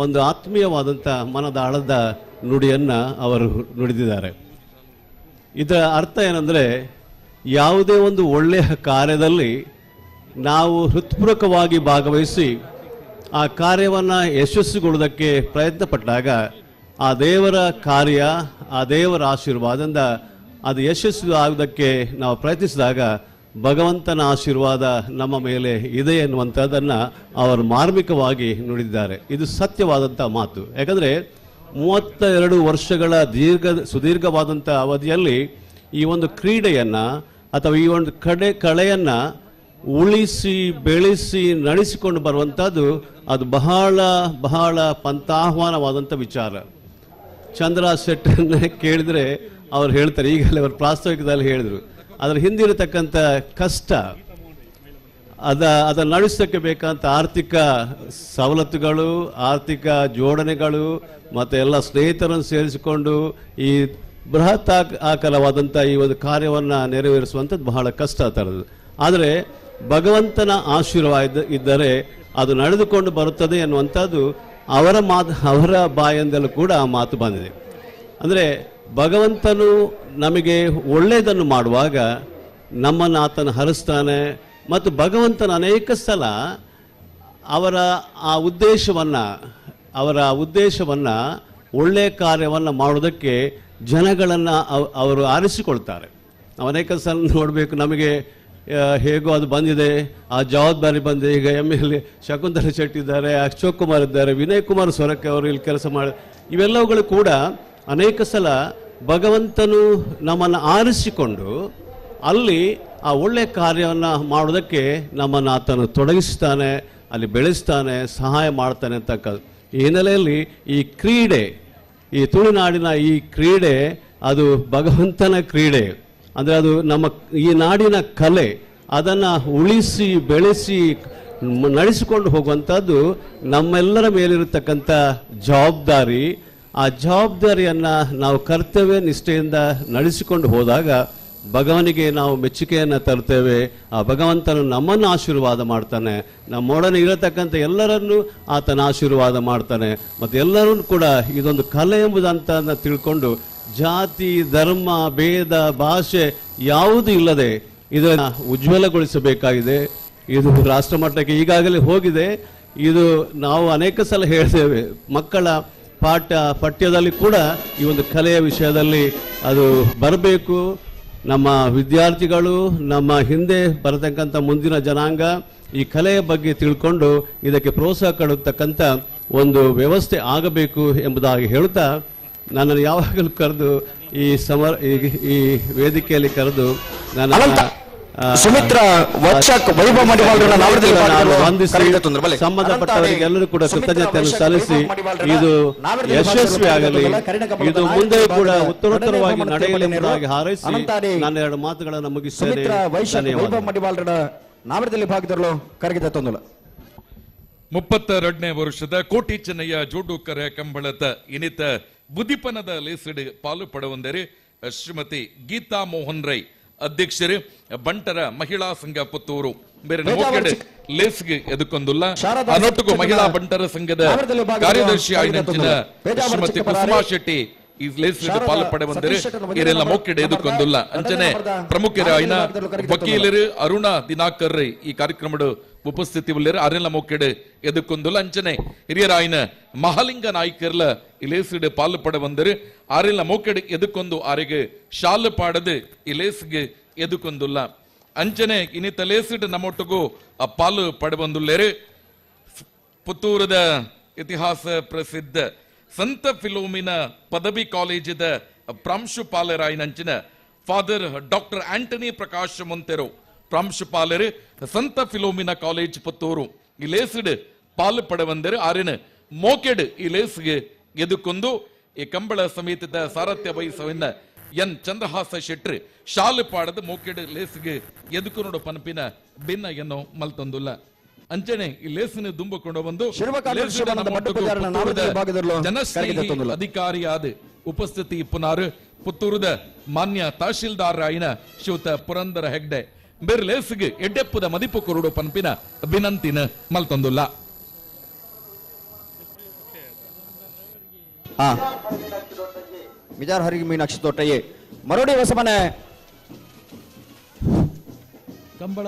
ಒಂದು ಆತ್ಮೀಯವಾದಂಥ ಮನದ ಆಳದ ನುಡಿಯನ್ನು ಅವರು ನುಡಿದಿದ್ದಾರೆ. ಇದರ ಅರ್ಥ ಏನಂದರೆ, ಯಾವುದೇ ಒಂದು ಒಳ್ಳೆಯ ಕಾರ್ಯದಲ್ಲಿ ನಾವು ಹೃತ್ಪೂರ್ವಕವಾಗಿ ಭಾಗವಹಿಸಿ ಆ ಕಾರ್ಯವನ್ನು ಯಶಸ್ಸುಗೊಳ್ಳುವುದಕ್ಕೆ ಪ್ರಯತ್ನ ಪಟ್ಟಾಗ ಆ ದೇವರ ಕಾರ್ಯ, ಆ ದೇವರ ಆಶೀರ್ವಾದದಿಂದ ಅದು ಯಶಸ್ಸು ಆಗುವುದಕ್ಕೆ ನಾವು ಪ್ರಯತ್ನಿಸಿದಾಗ ಭಗವಂತನ ಆಶೀರ್ವಾದ ನಮ್ಮ ಮೇಲೆ ಇದೆ ಎನ್ನುವಂಥದ್ದನ್ನು ಅವರು ಮಾರ್ಮಿಕವಾಗಿ ನುಡಿದಿದ್ದಾರೆ. ಇದು ಸತ್ಯವಾದಂಥ ಮಾತು. ಯಾಕಂದರೆ 32 ವರ್ಷಗಳ ಸುದೀರ್ಘವಾದಂಥ ಅವಧಿಯಲ್ಲಿ ಈ ಒಂದು ಕ್ರೀಡೆಯನ್ನು ಅಥವಾ ಈ ಒಂದು ಕಳೆಯನ್ನು ಉಳಿಸಿ ಬೆಳೆಸಿ ನಡೆಸಿಕೊಂಡು ಬರುವಂಥದ್ದು ಅದು ಬಹಳ ಬಹಳ ಪಂಥಾಹ್ವಾನವಾದಂಥ ವಿಚಾರ. ಚಂದ್ರ ಶೆಟ್ಟನ್ನೇ ಕೇಳಿದರೆ ಅವ್ರು ಹೇಳ್ತಾರೆ, ಈಗಲೇ ಅವರು ಪ್ರಾಸ್ತಾವಿಕದಲ್ಲಿ ಹೇಳಿದರು, ಅದರ ಹಿಂದಿರತಕ್ಕಂಥ ಕಷ್ಟ, ಅದನ್ನು ನಡೆಸೋಕ್ಕೆ ಬೇಕಂತ ಆರ್ಥಿಕ ಸವಲತ್ತುಗಳು, ಆರ್ಥಿಕ ಜೋಡಣೆಗಳು ಮತ್ತು ಎಲ್ಲ ಸ್ನೇಹಿತರನ್ನು ಸೇರಿಸಿಕೊಂಡು ಈ ಬೃಹತ್ ಆಕಾರವಾದಂಥ ಈ ಒಂದು ಕಾರ್ಯವನ್ನು ನೆರವೇರಿಸುವಂಥದ್ದು ಬಹಳ ಕಷ್ಟ ಥರದ್ದು. ಆದರೆ ಭಗವಂತನ ಆಶೀರ್ವಾದ ಇದ್ದರೆ ಅದು ನಡೆದುಕೊಂಡು ಬರುತ್ತದೆ ಎನ್ನುವಂಥದ್ದು ಅವರ ಬಾಯಿಂದಲೂ ಕೂಡ ಆ ಮಾತು ಬಂದಿದೆ. ಅಂದರೆ ಭಗವಂತನು ನಮಗೆ ಒಳ್ಳೆಯದನ್ನು ಮಾಡುವಾಗ ನಮ್ಮನ್ನು ಆತನ ಹರಿಸ್ತಾನೆ. ಮತ್ತು ಭಗವಂತನ ಅನೇಕ ಸಲ ಅವರ ಆ ಉದ್ದೇಶವನ್ನು ಒಳ್ಳೆಯ ಕಾರ್ಯವನ್ನು ಮಾಡೋದಕ್ಕೆ ಜನಗಳನ್ನು ಅವರು ಆರಿಸಿಕೊಳ್ತಾರೆ. ನಾವು ಅನೇಕ ಸಲ ನೋಡಬೇಕು, ನಮಗೆ ಹೇಗೋ ಅದು ಬಂದಿದೆ, ಆ ಜವಾಬ್ದಾರಿ ಬಂದಿದೆ. ಈಗ MLA Shakuntala Shetty ಇದ್ದಾರೆ, ಅಶೋಕ್ ಕುಮಾರ್ ಇದ್ದಾರೆ, ವಿನಯ್ ಕುಮಾರ್ ಸೊರಕೆ ಅವರು ಇಲ್ಲಿ ಕೆಲಸ ಮಾಡಿ, ಇವೆಲ್ಲವುಗಳು ಕೂಡ ಅನೇಕ ಸಲ ಭಗವಂತನು ನಮ್ಮನ್ನು ಆರಿಸಿಕೊಂಡು ಅಲ್ಲಿ ಆ ಒಳ್ಳೆಯ ಕಾರ್ಯವನ್ನು ಮಾಡೋದಕ್ಕೆ ನಮ್ಮನ್ನು ಆತನು ತೊಡಗಿಸ್ತಾನೆ, ಅಲ್ಲಿ ಬೆಳೆಸ್ತಾನೆ, ಸಹಾಯ ಮಾಡ್ತಾನೆ ಅಂತಕ್ಕದ್ದು. ಈ ಹಿನ್ನೆಲೆಯಲ್ಲಿ ಈ ಕ್ರೀಡೆ, ಈ ತುಳುನಾಡಿನ ಈ ಕ್ರೀಡೆ ಅದು ಭಗವಂತನ ಕ್ರೀಡೆ. ಅಂದರೆ ಅದು ನಮ್ಮ ಈ ನಾಡಿನ ಕಲೆ, ಅದನ್ನು ಉಳಿಸಿ ಬೆಳೆಸಿ ನಡೆಸಿಕೊಂಡು ಹೋಗುವಂಥದ್ದು ನಮ್ಮೆಲ್ಲರ ಮೇಲಿರತಕ್ಕಂಥ ಜವಾಬ್ದಾರಿ. ಆ ಜವಾಬ್ದಾರಿಯನ್ನು ನಾವು ಕರ್ತವ್ಯ ನಿಷ್ಠೆಯಿಂದ ನಡೆಸಿಕೊಂಡು ಹೋದಾಗ ಭಗವನಿಗೆ ನಾವು ಮೆಚ್ಚುಗೆಯನ್ನು ತರ್ತೇವೆ. ಆ ಭಗವಂತನು ನಮ್ಮನ್ನು ಆಶೀರ್ವಾದ ಮಾಡ್ತಾನೆ, ನಮ್ಮೊಡನೆ ಇರತಕ್ಕಂಥ ಎಲ್ಲರನ್ನೂ ಆತನ ಆಶೀರ್ವಾದ ಮಾಡ್ತಾನೆ. ಮತ್ತು ಎಲ್ಲರೂ ಕೂಡ ಇದೊಂದು ಕಲೆ ಎಂಬುದಂತ ತಿಳ್ಕೊಂಡು ಜಾತಿ, ಧರ್ಮ, ಭೇದ, ಭಾಷೆ ಯಾವುದೂ ಇಲ್ಲದೆ ಇದನ್ನು ಉಜ್ವಲಗೊಳಿಸಬೇಕಾಗಿದೆ. ಇದು ರಾಷ್ಟ್ರಮಟ್ಟಕ್ಕೆ ಈಗಾಗಲೇ ಹೋಗಿದೆ. ಇದು ನಾವು ಅನೇಕ ಸಲ ಹೇಳ್ತೇವೆ, ಮಕ್ಕಳ ಪಠ್ಯದಲ್ಲಿ ಕೂಡ ಈ ಒಂದು ಕಲೆಯ ವಿಷಯದಲ್ಲಿ ಅದು ಬರಬೇಕು. ನಮ್ಮ ವಿದ್ಯಾರ್ಥಿಗಳು, ನಮ್ಮ ಹಿಂದೆ ಬರತಕ್ಕಂಥ ಮುಂದಿನ ಜನಾಂಗ ಈ ಕಲೆಯ ಬಗ್ಗೆ ತಿಳ್ಕೊಂಡು ಇದಕ್ಕೆ ಪ್ರೋತ್ಸಾಹ ಕೊಡತಕ್ಕಂಥ ಒಂದು ವ್ಯವಸ್ಥೆ ಆಗಬೇಕು ಎಂಬುದಾಗಿ ಹೇಳುತ್ತಾ, ನನ್ನನ್ನು ಯಾವಾಗಲೂ ಕರೆದು ಈ ವೇದಿಕೆಯಲ್ಲಿ ಕರೆದು ನನ್ನ ಸುಮಿತ್ರ ವೈಶಾಖ್ ವೈಭವ್ ಮಡಿವಾಳರನ್ನ ವಂದಿಸಿ ಸಂಬಂಧಪಟ್ಟವರಿಗೆಲ್ಲರೂ ಕೂಡ ಕೃತಜ್ಞತೆಯನ್ನು ಸಲ್ಲಿಸಿ ಇದು ಯಶಸ್ವಿ ಆಗಲಿ, ಇದು ಮುಂದೆ ಕೂಡ ಉತ್ತರೋತ್ತರವಾಗಿ ನಡೆಯಲಿ ಎಂಬುದಾಗಿ ಹಾರೈಸಿ ನನ್ನ ಎರಡು ಮಾತುಗಳನ್ನು ಮುಗಿಸುತ್ತೇನೆ. 32ನೇ ವರ್ಷದ ಕೋಟಿ ಚೆನ್ನಯ್ಯ ಜೋಡುಕರ ಕಂಬಳದ ಇನಿತ ಬುದಿಪನದ ಲೇಸಿಡು ಪಾಲು ಪಡವಂದರೆ ಶ್ರೀಮತಿ ಗೀತಾ ಮೋಹನ್ ರೈ ಅಧ್ಯಕ್ಷರು, ಬಂಟರ ಮಹಿಳಾ ಸಂಘ ಪುತ್ತೂರು. ಬೇರೆ ಲೇಸ್ಗೆ ಎದಕ್ಕೊಂದುಲ್ಲ. ಅನೊಟ್ಟಿಗೂ ಮಹಿಳಾ ಬಂಟರ ಸಂಘದ ಕಾರ್ಯದರ್ಶಿ ಆಯ್ನಂಚಿನ ಶ್ರೀಮತಿ ಕುಸುಮಾ ಶೆಟ್ಟಿ ಈ ಲೇಸ್ ಪಾಲು ಪಡೆವಂದರೆ ಇದೆಲ್ಲ ಮೋಕೆಡೆ ಎದಕ್ಕೊಂದುಲ್ಲ. ಅಂಚನೆ ಪ್ರಮುಖರ ಆಯ್ನ ವಕೀಲರು ಅರುಣ ದಿನಾಕರ್ ಈ ಕಾರ್ಯಕ್ರಮದ ಉಪಸ್ಥಿತಿ ಉಳ್ಳರು, ಅರೆಲ್ಲ ಮೋಕೆಡೆ ಎದಕ್ಕೊಂದುಲ್ಲ. ಅಂಚನೆ ಹಿರಿಯರಾಯ್ನ ಮಹಾಲಿಂಗ ನಾಯ್ಕರ್ಲ ಈ ಪಾಲು ಪಡೆ ಬಂದರೆ ಆರೆಲ್ಲ ಮೋಕೆಡೆ ಎದಕ್ಕೊಂದು ಆರೆಗೆ ಶಾಲು ಪಾಡದು ಈ ಲೇಸ್ಗೆ ಎದಕ್ಕೊಂದುಲ್ಲ. ಅಂಚನೆ ಇನ್ನಿತ ಲೇಸಿಡ್ ನಮ್ಮೊಟ್ಟಿಗೂ ಪಾಲು ಪಡೆ ಬಂದುಲ್ಲೇರು ಪುತ್ತೂರದ ಇತಿಹಾಸ ಪ್ರಸಿದ್ಧ ಸಂತ ಫಿಲೋಮಿನ ಪದವಿ ಕಾಲೇಜಿದ ಪ್ರಾಂಶುಪಾಲರಾಯಿನಂಚಿನ ಫಾದರ್ ಡಾಕ್ಟರ್ ಆಂಟನಿ ಪ್ರಕಾಶ್ ಮುಂತೆರು ಪ್ರಾಂಶುಪಾಲರು, ಸಂತ ಫಿಲೋಮಿನ ಕಾಲೇಜ್ ಪುತ್ತೂರು ಈ ಲೇಸಿಡ್ ಪಾಲು ಪಡೆ ಆರಿನ ಮೋಕೆಡ್ ಈ ಲೇಸ್ಗೆ ಎದುಕೊಂದು ಈ ಕಂಬಳ ಸಮೇತದ ಸಾರಥ್ಯ ವಹಿಸವನ್ನ ಎನ್ ಚಂದ್ರಹಾಸ ಶೆಟ್ರಿ ಶಾಲು ಪಾಡದ ಮೋಕೆಡ್ ಲೇಸ್ಗೆ ಎದುಕು ಪನಪಿನ ಭಿನ್ನ ಎನ್ನೋ ಮಲ್ತೊಂದುಲ್ಲ. ಅಂಚನೆ ಈ ಲೇಸನ್ನು ದುಂಬಿಕೊಂಡು ಬಂದು ಜನಸ್ನೇಹಿ ಅಧಿಕಾರಿಯಾದ ಉಪಸ್ಥಿತಿ ಪುನಾರು ಪುತ್ತೂರದ ಮಾನ್ಯ ತಹಶೀಲ್ದಾರ್ ರಾಯನ ಶಿವತ ಪುರಂದರ ಹೆಗ್ಡೆ ಬೇರೆ ಲೇಸ್ಗೆ ಎಡ್ಡೆಪ್ಪದ ಮದಿಪು ಕೊರಡು ಪನ್ಪಿನ ವಿನಂತಿನ ಮಲ್ತೊಂದುಲ್ಲ. ಮಿಜಾರ್ ಹರಿಗೆ ಮೀನಾಕ್ಷಿ ತೋಟಯ್ಯ ಮರೋಡಿ ಹೊಸಮನೆ ಕಂಬಳ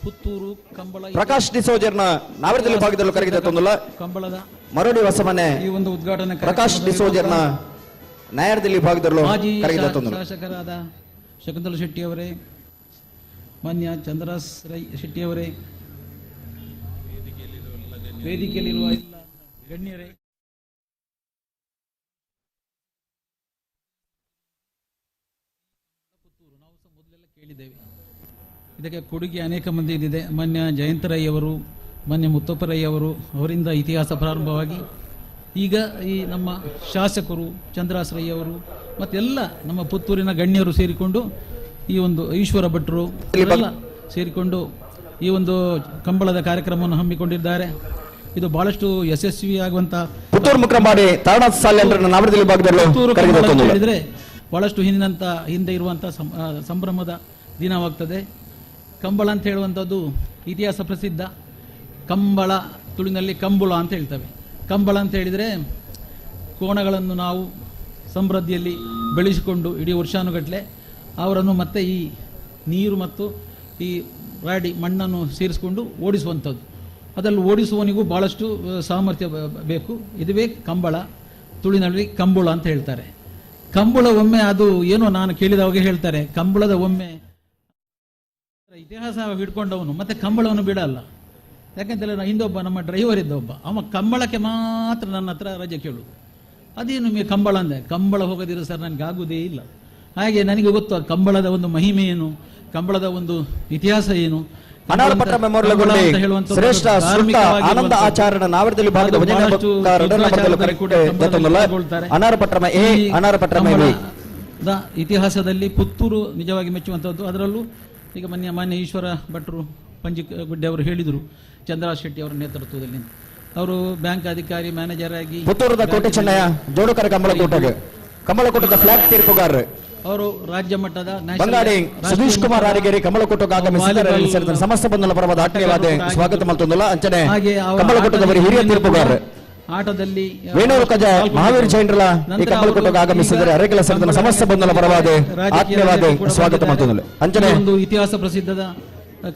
ಪುತ್ತೂರು ಕಂಬಳ ಪ್ರಕಾಶ್ ಡಿಸೋಜರ್ನ ನಾವರದಲ್ಲಿ ಭಾಗದಲ್ಲಿ ಕರಗಿದೆ ತಂದುಲ್ಲ. ಕಂಬಳದ ಮರೋಡಿ ಹೊಸಮನೆ ಈ ಒಂದು ಉದ್ಘಾಟನೆ ಪ್ರಕಾಶ್ ಡಿಸೋಜರ್ನ ನಾಯರದಲ್ಲಿ ಭಾಗದಲ್ಲಿ ಕರಗಿದೆ ತಂದುಲ್ಲ. ಶಾಸಕರಾದ ಶಕುಂತಲ ಶೆಟ್ಟಿ ಅವರೇ, ಮಾನ್ಯ ಚಂದ್ರಸ್ ರೈ ಶೆಟ್ಟಿ ಅವರೇ, ವೇದಿಕೆಯಲ್ಲಿರುವ ಎಲ್ಲ ಗಣ್ಯರೇ, ಪುತ್ತೂರು ನಾವು ಸಹ ಮೊದಲೆಲ್ಲ ಕೇಳಿದ್ದೇವೆ. ಇದಕ್ಕೆ ಕೊಡುಗೆ ಅನೇಕ ಮಂದಿ ಇದೆ. ಮಾನ್ಯ ಜಯಂತರೈ ಅವರು, ಮಾನ್ಯ ಮುತ್ತಪ್ಪರೈ ಅವರು, ಅವರಿಂದ ಇತಿಹಾಸ ಪ್ರಾರಂಭವಾಗಿ ಈಗ ಈ ನಮ್ಮ ಶಾಸಕರು ಚಂದ್ರಾಸ್ರೈ ಅವರು ಮತ್ತೆಲ್ಲ ನಮ್ಮ ಪುತ್ತೂರಿನ ಗಣ್ಯರು ಸೇರಿಕೊಂಡು ಈ ಒಂದು ಈಶ್ವರ ಭಟ್ರು ಎಲ್ಲ ಸೇರಿಕೊಂಡು ಈ ಒಂದು ಕಂಬಳದ ಕಾರ್ಯಕ್ರಮವನ್ನು ಹಮ್ಮಿಕೊಂಡಿದ್ದಾರೆ. ಇದು ಬಹಳಷ್ಟು ಯಶಸ್ವಿಯಾಗುವಂತ ಪುತ್ತೂರು ಮುಕ್ರಮಾಡಿ ತಾರನಾಥ ಸಾಲ್ಯನ್ರನ್ನ ನಾವರದಲ್ಲಿ ಭಾಗದಲ್ಲಿ ಪುತ್ತೂರು ಕರಗಿದೆ ಕಂಬಳ ಅಂತ ತಂದುಲ್ಲ. ಹೇಳಿದ್ರೆ ಬಹಳಷ್ಟು ಹಿಂದೆ ಇರುವಂತ ಸಂಭ್ರಮದ ದಿನವಾಗ್ತದೆ. ಕಂಬಳ ಅಂತ ಹೇಳುವಂಥದ್ದು ಇತಿಹಾಸ ಪ್ರಸಿದ್ಧ. ಕಂಬಳ ತುಳುವಿನಲ್ಲಿ ಕಂಬುಳ ಅಂತ ಹೇಳ್ತೇವೆ. ಕಂಬಳ ಅಂತ ಹೇಳಿದರೆ ಕೋಣಗಳನ್ನು ನಾವು ಸಮೃದ್ಧಿಯಲ್ಲಿ ಬೆಳೆಸಿಕೊಂಡು ಇಡೀ ವರ್ಷಾನುಗಟ್ಟಲೆ ಅವರನ್ನು ಮತ್ತೆ ಈ ನೀರು ಮತ್ತು ಈ ರಾಡಿ ಮಣ್ಣನ್ನು ಸೇರಿಸಿಕೊಂಡು ಓಡಿಸುವಂಥದ್ದು. ಅದರಲ್ಲಿ ಓಡಿಸುವವನಿಗೂ ಭಾಳಷ್ಟು ಸಾಮರ್ಥ್ಯ ಬೇಕು. ಇದುವೇ ಕಂಬಳ, ತುಳಿನಲ್ಲಿ ಕಂಬುಳ ಅಂತ ಹೇಳ್ತಾರೆ. ಕಂಬುಳ ಒಮ್ಮೆ ಅದು ಏನೋ ನಾನು ಕೇಳಿದವಾಗ ಹೇಳ್ತಾರೆ, ಕಂಬಳದ ಒಮ್ಮೆ ಇತಿಹಾಸ ಹಿಡ್ಕೊಂಡವನು ಮತ್ತೆ ಕಂಬಳವನ್ನು ಬಿಡಲ್ಲ. ಯಾಕಂತೇಳಿದ್ರೆ ಹಿಂದೊಬ್ಬ ನಮ್ಮ ಡ್ರೈವರ್ ಇದ್ದ ಒಬ್ಬ, ಅವ ಕಂಬಳಕ್ಕೆ ಮಾತ್ರ ನನ್ನ ಹತ್ರ ರಜೆ ಕೇಳುವುದು. ಅದೇನು ನಿಮಗೆ ಕಂಬಳ ಅಂದೆ, ಕಂಬಳ ಹೋಗದಿರೋ ಸರ್ ನನಗಾಗುವುದೇ ಇಲ್ಲ. ಹಾಗೆ ನನಗೆ ಗೊತ್ತು ಆ ಕಂಬಳದ ಒಂದು ಮಹಿಮೆ ಏನು, ಕಂಬಳದ ಒಂದು ಇತಿಹಾಸ ಏನು. ಅನಾರ್ಪಟ್ಟ ಮೆಮೋರಿಯಲ್ ಶ್ರೇಷ್ಠ ಸುತ್ತ ಆನಂದ ಆಚಾರ್ಯನ ನಾವರದಲ್ಲಿ ಭಾಗದ ಅನಾರಪಟ್ರಮ ಎ ಅನಾರಪಟ್ರಮ ಬಿ ಇತಿಹಾಸದಲ್ಲಿ ಪುತ್ತೂರು ನಿಜವಾಗಿ ಮೆಚ್ಚುವಂಥದ್ದು. ಅದರಲ್ಲೂ ಈಗ ಮಾನ್ಯ ಈಶ್ವರ ಭಟ್ರು ಪಂಜಿಗುಡ್ಡೆ ಅವರು ಹೇಳಿದರು, ಚಂದ್ರ ಶೆಟ್ಟಿ ಅವರ ನೇತೃತ್ವದಲ್ಲಿ ಅವರು ಬ್ಯಾಂಕ್ ಅಧಿಕಾರಿ ಮ್ಯಾನೇಜರ್ ಆಗಿ ಪುತ್ತೂರದ ಕೋಟೆ ಚೆನ್ನಯ್ಯ ಜೋಡುಕರ ಕಂಬಳಕೋಟೆಗೆ ಕಂಬಳಕೋಟದ ಫ್ಲಾಗ್ ತೀರ್ಪುಗಾರರು ಅವರು ರಾಜ್ಯ ಮಟ್ಟದ ಬಂಗಾಡಿ ಸುಧೀಶ್ ಕುಮಾರ್ ಆರಿಗೇರಿ ಕಮಲಕೋಟಕ್ಕೆ ಆಗಮಿಸಿದ್ದಾರೆ. ಸಮಸ್ತ ಬಂಧುಗಳ ಪರವಾದ ಆತ್ಮೀಯವಾದ ಸ್ವಾಗತ ಮಲ್ತೊಂದುಲ್ಲ. ಅಂಚನೆ ಕಮಲಕೋಟದವರು ಹಿರಿಯ ತೀರ್ಪುಗಾರರು ಆಟದಲ್ಲಿ ವೇಣೂರು ಕಜ ಮಹಾವೀರ್ ಜೈನ್ರಲ ಈ ಕಮಲಕೋಟಕ್ಕೆ ಆಗಮಿಸಿದರೆ ಅರೆಕೆಲ ಸೇರಿದ ಸಮಸ್ತ ಬಂಧುಗಳ ಪರವಾದ ಆತ್ಮೀಯವಾದ ಸ್ವಾಗತ ಮಲ್ತೊಂದುಲ್ಲ. ಅಂಚನೆ ಒಂದು ಇತಿಹಾಸ ಪ್ರಸಿದ್ಧದ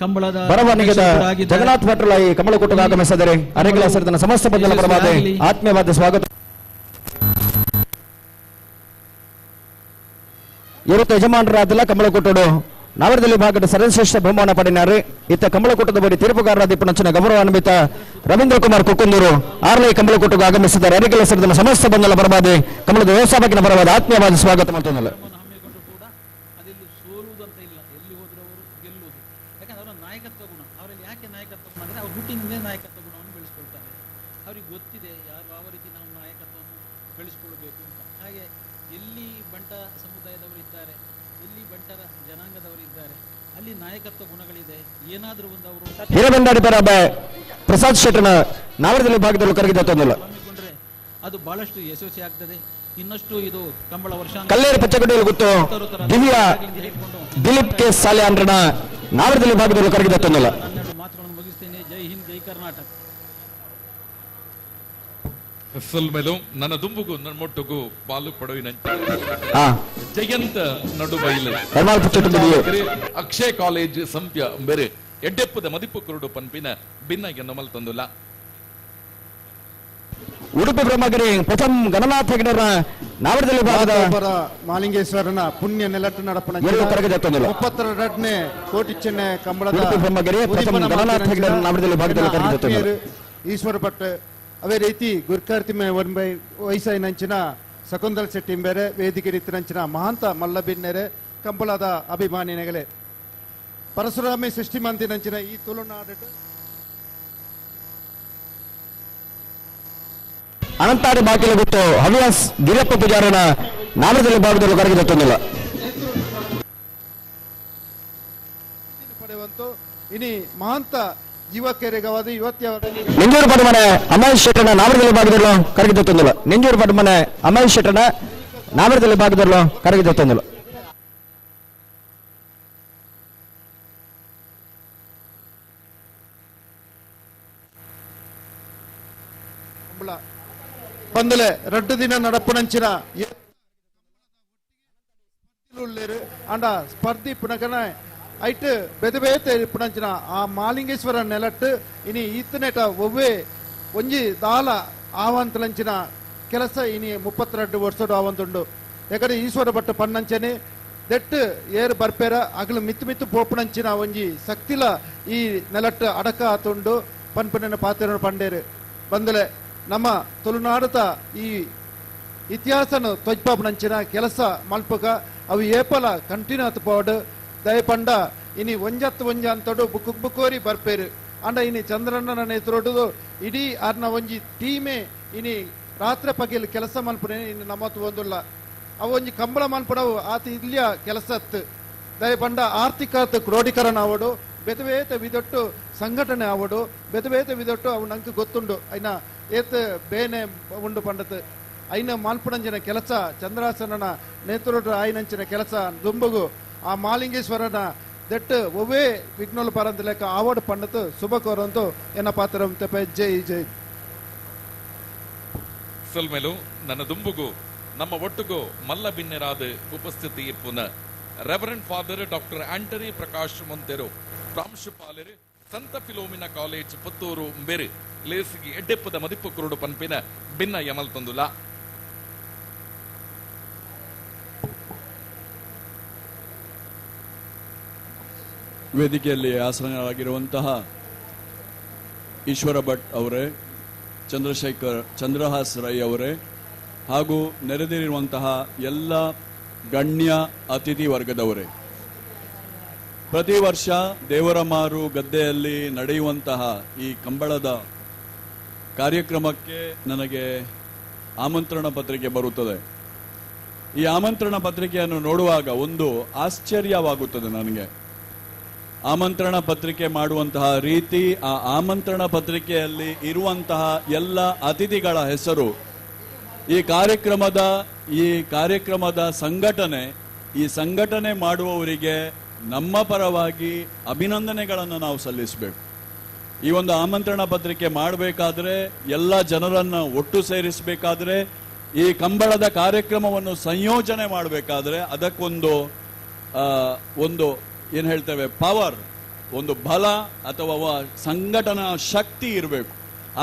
ಕಂಬಳದ ಬರವಣಿಗೆದ ಜಗನ್ನಾಥ್ ಭಟ್ರಲ ಈ ಕಮಲಕೋಟಕ್ಕೆ ಆಗಮಿಸಿದರೆ ಅರೆಕೆಲ ಸೇರಿದ ಸಮಸ್ತ ಬಂಧುಗಳ ಪರವಾದ ಆತ್ಮೀಯವಾದ ಸ್ವಾಗತ. ಇವತ್ತು ಯಜಮಾನರಾದಲ್ಲ ಕಮಲಕೋಟೋಡು ನವರದಲ್ಲಿ ಭಾಗದ ಸರ್ವಶ್ರೇಷ್ಠ ಬಹುಮಾನ ಪಡೆಯಿನಾರು. ಇತ್ತ ಕಮಲಕೋಟದ ಬಳಿ ತೀರ್ಪುಗಾರರಾದ ಪುಣಚನ ಗೌರವಾನ್ವಿತ ರವೀಂದ್ರ ಕುಮಾರ್ ಕುಕ್ಕುಂದೂರು ಆರ್ಲೈ ಕಮಲಕೋಟಗೆ ಆಗಮಿಸಿದ್ದಾರೆ. ಅರಿಕೆಲ ಸೇರಿದ ಸಮಸ್ತ ಬಂಧುಗಳ ಪರವಾದ ಕಮಲದ ವ್ಯವಸ್ಥಾಪಕನ ಪರವಾದ ಆತ್ಮೀಯವಾದ ಸ್ವಾಗತ ಮಾಡ್ತೊಂದಲ್ಲ. ಅವರಿಗೆ ಗೊತ್ತಿದೆ ಯಾರು ಯಾವ ರೀತಿ ನಾವು ನಾಯಕತ್ವವನ್ನು ಬೆಳೆಸಿಕೊಳ್ಳಬೇಕು ಅಂತ. ಹಾಗೆ ಎಲ್ಲಿ ಬಂಟ ಸಮುದಾಯದವರು ಇದ್ದಾರೆ, ಎಲ್ಲಿ ಬಂಟರ ಜನಾಂಗದವರು ಇದ್ದಾರೆ, ಅಲ್ಲಿ ನಾಯಕತ್ವ ಗುಣಗಳಿದೆ. ಏನಾದರೂ ಒಂದು ಅವರು ಹಿರೇಬಂಡಾರಿ ಪರ ಪ್ರಸಾದ್ ಶೆಟ್ಟರ್ನ ನಾವರದಲ್ಲಿ ಭಾಗದಲ್ಲಿ ಕರಗಿದ ತೊಂದಲ್ಲ ಹಮ್ಮಿಕೊಂಡ್ರೆ ಅದು ಬಹಳಷ್ಟು ಯಶಸ್ವಿ ಆಗ್ತದೆ. ಇನ್ನಷ್ಟು ಇದು ಕಂಬಳ ವರ್ಷ ಕಲ್ಲೇರು ಪಚ್ಚಗಡ್ಡೆಯಲ್ಲಿ ಗೊತ್ತು ದಿವ್ಯಾ ದಿಲೀಪ್ ಕೆ ಸಾಲ್ಯಾನ್ರನ ನಾವರದಲ್ಲಿ ಭಾಗದಲ್ಲಿ ಕರಗಿದ ತೊಂದಲ್ಲ. ಹನ್ನೆರಡು ಮಾತುಗಳನ್ನು ಮುಗಿಸ್ತೇನೆ. ಜೈ ಹಿಂದ್, ಜೈ ಕರ್ನಾಟಕ. ಸಲ್ಮೆಲು ನನ್ನ ದುಂಬುಗು ನನ್ನ ಮೊಟ್ಟುಗು ಪಾಲು ಪಡವಿನಂತೆ ಜಯಂತ ನಡುಬೈಲು ಅಕ್ಷಯ್ ಕಾಲೇಜ್ ಸಂಪ್ಯ ಬೇರೆ ಎಡ್ಡೆಪ್ಪದ ಮದಿಪು ಕುರುಡು ಪನ್ಪಿನ ಭಿನ್ನಗೆ ನಮಲ್ ತಂದುಲ್ಲ. ಉಡುಪಿ ಬ್ರಹ್ಮಗಿರಿ ಪ್ರಥಮ ಗಣನಾಥ ಹೆಗಡೆರ ನಾವರದಲ್ಲಿ ಭಾಗದ ಮಾಲಿಂಗೇಶ್ವರನ ಪುಣ್ಯ ನೆಲಟ್ಟು ನಡಪಣ 32ನೇ ಕೋಟಿ ಚೆನ್ನೆ ಕಂಬಳದ ಉಡುಪಿ ಬ್ರಹ್ಮಗಿರಿ ಪ್ರಥಮ ಗಣನಾಥ ಹೆಗಡೆರ ನಾವರದಲ್ಲಿ ಭಾಗದಲ್ಲಿ ಕರಗಿದ ತಂದುಲ್ಲ. ಈಶ್ವರ ಭಟ್ ಅವೇ ರೀತಿ ಗುರ್ಕಾರ್ತಿ ವಯಸ್ಸಾಯಿನಂಚಿನ ಶಕುಂತಲ್ ಶೆಟ್ಟಿ ಬೇರೆ ವೇದಿಕೆ ರೀತಿನಂಚಿನ ಮಹಾಂತ ಮಲ್ಲಬಿನ್ನೆರೆ ಕಂಬಳದ ಅಭಿಮಾನಿನೆಗಲೆ ಪರಶುರಾಮಿ ಸೃಷ್ಟಿ ಮಂತಿನಂಚಿನ ಈ ತುಳುನಾಡು ಅನಂತಾಡಿ ಬಾಕಿಲ ಗೊತ್ತು ಹವ್ಯಾಸ್ ಗಿರಿಯಪ್ಪ ಪೂಜಾರನ ನಾಮದಲ್ಲಿ ಭಾಗದಲ್ಲಿ ಕರಗಿದ ತೊಂದಿಲ್ಲ. ಪಡೆಯುವಂತು ಇನಿ ಮಹಾಂತ ಯುವಕರಿಗವಾದ ನೆಂಜೂರು ಪಡುಮನೆ ಅಮಲ್ ಶೆಟ್ಟನ ನಾಮದಲ್ಲಿ ಭಾಗದಲ್ಲೂ ಕರಗಿದ ತೊಂದಿಲ್ಲ. ನೆಂಜೂರು ಪಡುಮನೆ ಅಮಲ್ ಶೆಟ್ಟನ ನಾಮದಲ್ಲಿ ಭಾಗದಲ್ಲೂ ಕರಗಿದ ತೊಂದಿಲ್ಲ. ಬಂದಲೆ ರಡ್ಡು ದಿನ ನಡಪುನಂಚಿನ ಅಂಡ ಸ್ಪರ್ಧಿ ಪುನಕನ ಐಟ್ ಬೇತೆ ಬೇತೆ ಪುನಂಚಿನ ಆ ಮಾಲಿಂಗೇಶ್ವರ ನೆಲಟ್ಟು ಇನಿ ಈತನೇಟ ಒವ್ವೇ ಒಂಜಿ ದಾಲ ಆವಂತಲಂಚಿನ ಕೆಲಸ ಇನಿ 32 ವರ್ಷಡು ಆವಂತುಂಡು. ಯಾಕಂದ್ರೆ ಈಶ್ವರ ಭಟ್ಟ ಪನ್ನಂಚನೆ ದೆಟ್ಟು ಏರು ಬರ್ಪೇರ ಅಗಲು ಮಿತ್ತು ಮಿತ್ತು ಪೋಪುನಂಚಿನ ಒಂಜಿ ಶಕ್ತಿಲ ಈ ನೆಲಟ್ಟು ಅಡಕ ಆತುಂಡು ಪನ್ಪನ ಪಾತ್ರ ಪಂಡೇರು. ಬಂದಲೆ ನಮ್ಮ ತುಳುನಾಡತ ಈ ಇತಿಹಾಸನ ತ್ವಜ್ಪಾಪನಂಚಿನ ಕೆಲಸ ಮಲ್ಪಕ ಅವು ಏಪಲ ಕಂಟಿನ್ಯೂ ಆತು ಪೋಡು ದಯಪಂಡ ಇನಿ ಒಂಜತ್ತು ಒಂಜ ಅಂತಡು ಬುಕ್ ಬುಕ್ಕೋರಿ ಬರ್ಪೇರು. ಅಂಡ ಇನಿ ಚಂದ್ರಣ್ಣನ ನೇತೃತ್ವದ ಇಡೀ ಆರ್ನ ಒಂಜಿ ಟೀಮೇ ಇನಿ ರಾತ್ರಿ ಪಗೆಲ್ ಕೆಲಸ ಮಲ್ಪನೆ ಇನ್ನು ನಮ್ಮತ್ತು ಒಂದುಲ್ಲ ಅವು ಒಂಜಿ ಕಂಬಳ ಮಲ್ಪಡವು ಆತ ಇಲ್ಲಿಯ ಕೆಲಸತ್ತು ದಯಪಂಡ ಆರ್ಥಿಕ ಕ್ರೋಢೀಕರಣ ಆವಡು ಬೇತೆ ಬೇತೆ ವಿದೊಟ್ಟು ಸಂಘಟನೆ ಆವಡು ಬೇತೆ ಬೇತೆ ವಿದೊಟ್ಟು ಅವು ನಂಗೆ ಗೊತ್ತುಂಡು ಐನ ಏತ್ ಬೇನೆ ಉಂಡು ಪಂಡತ್ ಐನ ಮಾಲ್ಪುಣಂಚಿನ ಕೆಲಸ ಚಂದ್ರಾಸನನ ನೇತೃತ್ವ ಆಯ್ನಂಚಿನ ಕೆಲಸ ದುಂಬಗು ಆ ಮಾಲಿಂಗೇಶ್ವರನ ದೆಟ್ಟು ಒವ್ವೇ ವಿಘ್ನೋಲು ಪರಂತ ಲೆಕ್ಕ ಆವಡು ಪಂಡತು ಶುಭ ಕೋರಂತು ಎನ್ನ ಪಾತ್ರ ಜೈ ಜೈ. ಸಲ್ಮೆಲು ನನ್ನ ದುಂಬುಗು ನಮ್ಮ ಒಟ್ಟುಗು ಮಲ್ಲ ಬಿನ್ನೆರಾದ ಉಪಸ್ಥಿತಿ ಪುನಃ reverend father doctor Antony Prakash Monteiro ಪ್ರಾಂಶುಪಾಲರು ಸಂತ ಫಿಲೋಮಿನ ಕಾಲೇಜ್ ಪುತ್ತೂರು ಬೇರೆ ಲೇಸಿಗೆ ಎಡ್ಡೆಪ್ಪದ ಮದಿಪ್ಪು ಕುರುಡು ಪನ್ಪಿನ ಭಿನ್ನ ಯಮಲ್ ತಂದುಲ. ವೇದಿಕೆಯಲ್ಲಿ ಆಸನರಾಗಿರುವಂತಹ ಈಶ್ವರ ಭಟ್ ಅವರೇ, ಚಂದ್ರಶೇಖರ್ ಚಂದ್ರಹಾಸ್ ರೈ ಅವರೇ ಹಾಗೂ ನೆರೆದಿರುವಂತಹ ಎಲ್ಲ ಗಣ್ಯ ಅತಿಥಿ ವರ್ಗದವರೇ, ಪ್ರತಿ ವರ್ಷ ದೇವರಮಾರು ಗದ್ದೆಯಲ್ಲಿ ನಡೆಯುವಂತಹ ಈ ಕಂಬಳದ ಕಾರ್ಯಕ್ರಮಕ್ಕೆ ನನಗೆ ಆಮಂತ್ರಣ ಪತ್ರಿಕೆ ಬರುತ್ತದೆ. ಈ ಆಮಂತ್ರಣ ಪತ್ರಿಕೆಯನ್ನು ನೋಡುವಾಗ ಒಂದು ಆಶ್ಚರ್ಯವಾಗುತ್ತದೆ ನನಗೆ. ಆಮಂತ್ರಣ ಪತ್ರಿಕೆ ಮಾಡುವಂತಹ ರೀತಿ, ಆ ಆಮಂತ್ರಣ ಪತ್ರಿಕೆಯಲ್ಲಿ ಇರುವಂತಹ ಎಲ್ಲ ಅತಿಥಿಗಳ ಹೆಸರು, ಈ ಕಾರ್ಯಕ್ರಮದ ಸಂಘಟನೆ, ಈ ಸಂಘಟನೆ ಮಾಡುವವರಿಗೆ ನಮ್ಮ ಪರವಾಗಿ ಅಭಿನಂದನೆಗಳನ್ನು ನಾವು ಸಲ್ಲಿಸಬೇಕು. ಈ ಒಂದು ಆಮಂತ್ರಣ ಪತ್ರಿಕೆ ಮಾಡಬೇಕಾದ್ರೆ, ಎಲ್ಲ ಜನರನ್ನು ಒಟ್ಟು ಸೇರಿಸಬೇಕಾದ್ರೆ, ಈ ಕಂಬಳದ ಕಾರ್ಯಕ್ರಮವನ್ನು ಸಂಯೋಜನೆ ಮಾಡಬೇಕಾದ್ರೆ ಅದಕ್ಕೊಂದು ಒಂದು ಏನು ಹೇಳ್ತೇವೆ, ಪವರ್, ಒಂದು ಬಲ ಅಥವಾ ಸಂಘಟನಾ ಶಕ್ತಿ ಇರಬೇಕು.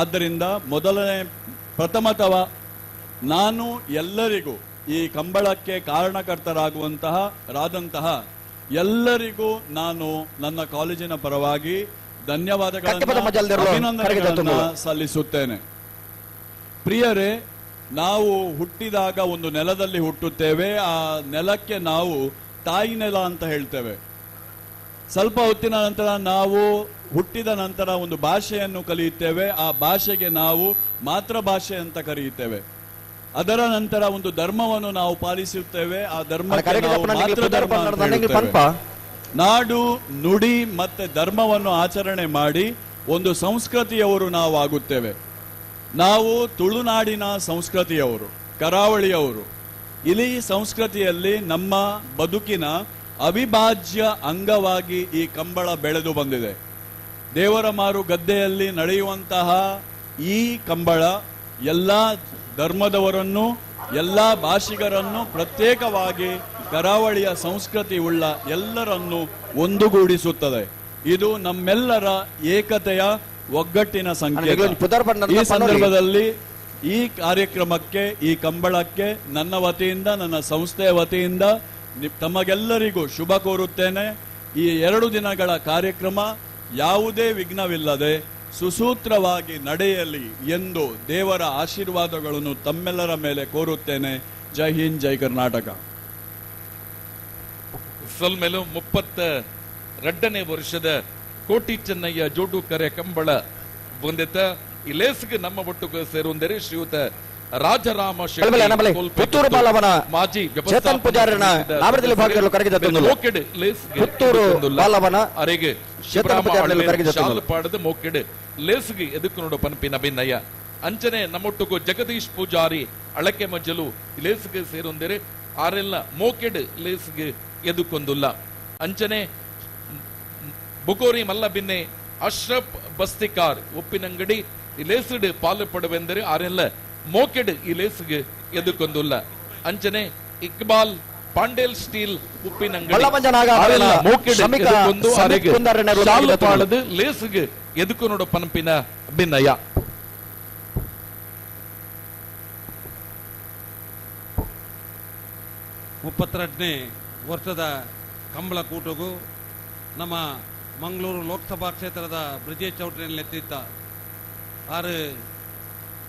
ಆದ್ದರಿಂದ ಮೊದಲನೇ ಪ್ರಥಮತವ ನಾನು ಎಲ್ಲರಿಗೂ ಈ ಕಂಬಳಕ್ಕೆ ಕಾರಣಕರ್ತರಾಗುವಂತಹ ರಾದಂತಹ ಎಲ್ಲರಿಗೂ ನಾನು ನನ್ನ ಕಾಲೇಜಿನ ಪರವಾಗಿ ಧನ್ಯವಾದಗಳನ್ನು, ಅಭಿನಂದನೆಗಳನ್ನು ಸಲ್ಲಿಸುತ್ತೇನೆ. ಪ್ರಿಯರೇ, ನಾವು ಹುಟ್ಟಿದಾಗ ಒಂದು ನೆಲದಲ್ಲಿ ಹುಟ್ಟುತ್ತೇವೆ. ಆ ನೆಲಕ್ಕೆ ನಾವು ತಾಯಿ ನೆಲ ಅಂತ ಹೇಳ್ತೇವೆ. ಸ್ವಲ್ಪ ಹೊತ್ತಿನ ನಂತರ ನಾವು ಹುಟ್ಟಿದ ನಂತರ ಒಂದು ಭಾಷೆಯನ್ನು ಕಲಿಯುತ್ತೇವೆ. ಆ ಭಾಷೆಗೆ ನಾವು ಮಾತೃಭಾಷೆ ಅಂತ ಕರೆಯುತ್ತೇವೆ. ಅದರ ನಂತರ ಒಂದು ಧರ್ಮವನ್ನು ನಾವು ಪಾಲಿಸುತ್ತೇವೆ. ಆ ಧರ್ಮಕ್ಕೆ ನಾವು ಮಾತೃಧರ್ಮ ಅಂತ ಹೇಳುತ್ತೇವೆ. ನಾಡು, ನುಡಿ ಮತ್ತೆ ಧರ್ಮವನ್ನು ಆಚರಣೆ ಮಾಡಿ ಒಂದು ಸಂಸ್ಕೃತಿಯವರು ನಾವು ಆಗುತ್ತೇವೆ. ನಾವು ತುಳುನಾಡಿನ ಸಂಸ್ಕೃತಿಯವರು, ಕರಾವಳಿಯವರು. ಇಲ್ಲಿ ಸಂಸ್ಕೃತಿಯಲ್ಲಿ ನಮ್ಮ ಬದುಕಿನ ಅವಿಭಾಜ್ಯ ಅಂಗವಾಗಿ ಈ ಕಂಬಳ ಬೆಳೆದು ಬಂದಿದೆ. ದೇವರಮಾರು ಗದ್ದೆಯಲ್ಲಿ ನಡೆಯುವಂತಹ ಈ ಕಂಬಳ ಎಲ್ಲ ಧರ್ಮದವರನ್ನು, ಎಲ್ಲ ಭಾಷಿಗರನ್ನು, ಪ್ರತ್ಯೇಕವಾಗಿ ಕರಾವಳಿಯ ಸಂಸ್ಕೃತಿ ಉಳ್ಳ ಎಲ್ಲರನ್ನು ಒಂದುಗೂಡಿಸುತ್ತದೆ. ಇದು ನಮ್ಮೆಲ್ಲರ ಏಕತೆಯ ಒಗ್ಗಟ್ಟಿನ ಸಂಕೇತ. ಈ ಸಂದರ್ಭದಲ್ಲಿ ಈ ಕಾರ್ಯಕ್ರಮಕ್ಕೆ, ಈ ಕಂಬಳಕ್ಕೆ ನನ್ನ ವತಿಯಿಂದ, ನನ್ನ ಸಂಸ್ಥೆಯ ವತಿಯಿಂದ ತಮಗೆಲ್ಲರಿಗೂ ಶುಭ ಕೋರುತ್ತೇನೆ. ಈ 2 ದಿನಗಳ ಕಾರ್ಯಕ್ರಮ ಯಾವುದೇ ವಿಘ್ನವಿಲ್ಲದೆ ಸುಸೂತ್ರವಾಗಿ ನಡೆಯಲಿ ಎಂದು ದೇವರ ಆಶೀರ್ವಾದಗಳನ್ನು ತಮ್ಮೆಲ್ಲರ ಮೇಲೆ ಕೋರುತ್ತೇನೆ. ಜೈ ಹಿಂದ್, ಜೈ ಕರ್ನಾಟಕ. ಸೊಲ್ಮೆಲು 32ನೇ ವರ್ಷದ ಕೋಟಿ ಚೆನ್ನಯ್ಯ ಜೋಡು ಕರೆ ಕಂಬಳ ಬಂದಿತ ಈ ಲೇಸ್ಗೆ ನಮ್ಮ ಒಟ್ಟುಗೆ ಸೇರುವಂದರೆ ಶ್ರೀಯುತ ರಾಜರಾಮ ಪುತ್ತೂರು ಬಾಲವನ ಮಾಜಿ ಚೇತನ್ ಪೂಜಾರಿನ ಅರೆಗೆ ಪಾಡದ ಮೋಕೆಡ್ ಲೇಸ್ಗೆ ಎದಕ್ಕೆ ನೋಡು ಪನ್ಪಿನ ಅಭಿನಯ ಅಂಚನೆ ನಮ್ಮೊಟ್ಟುಗು ಜಗದೀಶ್ ಪೂಜಾರಿ ಅಳಕೆ ಮಜ್ಜಲು ಲೇಸ್ಗೆ ಸೇರೊಂದರೆ ಆರೆಲ್ಲ ಮೋಕೆಡ್ ಲೇಸ್ಗೆ ಎದುಕೊಂದುಲ್ಲ. ಅಂಚನೆ ಬುಕೋರಿ ಮಲ್ಲಬಿನ್ನೆ ಅಶ್ರಫ್ ಬಸ್ತಿಕಾರ್ ಉಪ್ಪಿನಂಗಡಿ ಲೇಸ್ಡ್ ಪಾಲು ಪಡುವೆಂದರೆ ಆರೆಲ್ಲ ಮೋಕೆಡ್ ಈ ಲೇಸ್ಗೆ ಎದುಕೊಂದುಲ್ಲ. ಅಂಚನೆ ಇಕ್ಬಾಲ್ ಪಾಂಡೇಲ್ ಸ್ಟೀಲ್ ಉಪ್ಪಿನಂಗಡಿ ಮೋಕೆಡ್ ಎದುಕೊಂದು ಅರೆಗೆ ಶಾಲು ಪಾಳದು ಲೇಸ್ಗೆ ಎದುಕು ನೋಡು ಪನಪಿನ ಭಿನ್ನಯ. ಮುಪ್ಪತ್ತೆರಡನೇ ವರ್ಷದ ಕಂಬಳ ಕೂಟಗೂ ನಮ್ಮ ಮಂಗಳೂರು ಲೋಕಸಭಾ ಕ್ಷೇತ್ರದ ಬ್ರಿಜೇಶ್ ಚೌಟ್ರಿಯಲ್ಲಿ ಎತ್ತಿತ್ತ ಆರು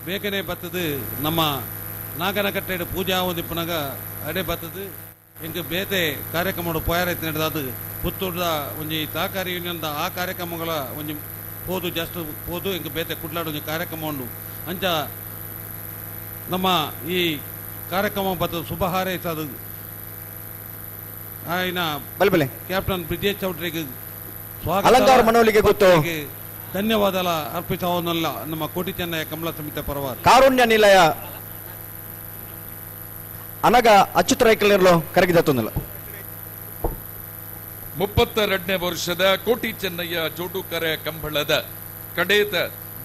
ಬೇಗನೆ ಬತ್ತದು ನಮ್ಮ ನಾಗನಕಟ್ಟೆಡು ಪೂಜಾ ಒಂದಿಪ್ಪನಾಗ ಅಡೆ ಬತ್ತದು ಎಂಕ್ ಬೇತೆ ಕಾರ್ಯಕ್ರಮ ಪೋಯಾರೈತಿ ನಡೆದಾದು ಪುತ್ತೂರ್ದ ಒಂಜಿ ಸಹಕಾರಿ ಯೂನಿಯನ್ದ ಆ ಕಾರ್ಯಕ್ರಮಗಳ ಒಂಜಿ ಪೋದು ಜಸ್ಟ್ ಪೋದು ಎಂಕ್ ಬೇತೆ ಕುಡ್ಲಾಡು ಒಂಜಿ ಕಾರ್ಯಕ್ರಮ ಉಂಡು. ಅಂಚ ನಮ್ಮ ಈ ಕಾರ್ಯಕ್ರಮ ಬತ್ತದು ಶುಭ ಹಾರೈಸದು ఆయన ಕ್ಯಾಪ್ಟನ್ ಬ್ರಿಜೇಶ್ ಚೌಟ್ರಿಗೆ ಸ್ವಾಗತ ಅಲಂಕಾರ ಮನೋಲಿಗೆ ಗೊತ್ತು ಧನ್ಯವಾದ ಅರ್ಪಿಸವನ್ನೆಲ್ಲ ನಮ್ಮ ಕೋಟಿ ಚೆನ್ನಯ್ಯ ಕಮಲ ಸಮಿತಿ ಪರವಾಗಿ ಕಾರುಣ್ಯ ನಿಲಯ ಅನಗ ಅಚ್ಯುತ ರೈಕಲ್ನೇರ್ಲು ಕರಗಿದತ್ತೊಂದಿಲ್ಲ. 32ನೇ ವರ್ಷದ ಕೋಟಿ ಚೆನ್ನಯ್ಯ ಜೋಡುಕರೆ ಕಂಬಳದ ಕಡೇತ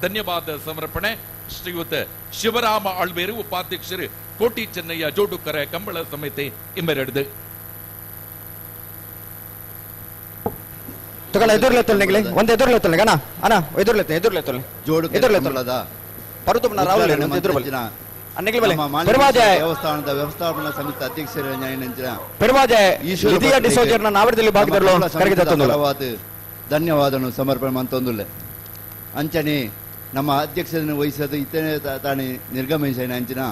ಧನ್ಯವಾದ ಸಮರ್ಪಣೆ ಶ್ರೀಯುತ ಶಿವರಾಮ ಆಳ್ವೇರು ಉಪಾಧ್ಯಕ್ಷರು ಕೋಟಿ ಚೆನ್ನಯ್ಯ ಜೋಡುಕರೆ ಕಂಬಳ ಸಮಿತಿ ಇಮ್ಮೆರಡು. ತಗೊಳ್ಳ ಎದುರ್ಲೆತ್ತಲ್ ನಿಗಲಿ ಒಂದು ಎದುರ್ಲೆತ್ತಲ್ ಅಣ್ಣ ಅಣ್ಣ ಎದುರ್ಲೆತ್ತ ಎದುರ್ಲೆತ್ತಲ್ ಜೋಡು ಎದುರ್ಲೆತ್ತಲ್ ಪರುತುಪ್ನ ರಾಹುಲ್ ಒಂದು ಎದುರು ಬಲಿ ಅನ್ನಿಗಲಿ ಬಲೆ ಪೆರ್ವಾಜೆ ದೇವಸ್ಥಾನದ ವ್ಯವಸ್ಥಾಪನಾ ಸಮಿತಿ ಅಧ್ಯಕ್ಷರ ನ್ಯಾಯನಂಚಿನ ಪೆರ್ವಾಜೆ ಈಶ್ವರ ಲಿದಿಯಾ ಭಟ್ರಿಗೆ ಡಿಸೋಜರ್ನ ನಾವರದಲ್ಲಿ ಭಾಗದಲ್ಲೂ ನಮ್ಮ ಕಮಲ ಕರಗಿದ ಸಮಿತಿದ ತಂದುಲ್ಲ. ಪರವಾದ ಧನ್ಯವಾದನು ಸಮರ್ಪಣೆ ಮಂತೊಂದುಲ್ಲೆ ಅಂಚನೆ ನಮ್ಮ ಅಧ್ಯಕ್ಷರನ್ನು ವಹಿಸೋದು ಇತನೆ ತಾನೇ ನಿರ್ಗಮಿಸಿನ ಅಂಚಿನ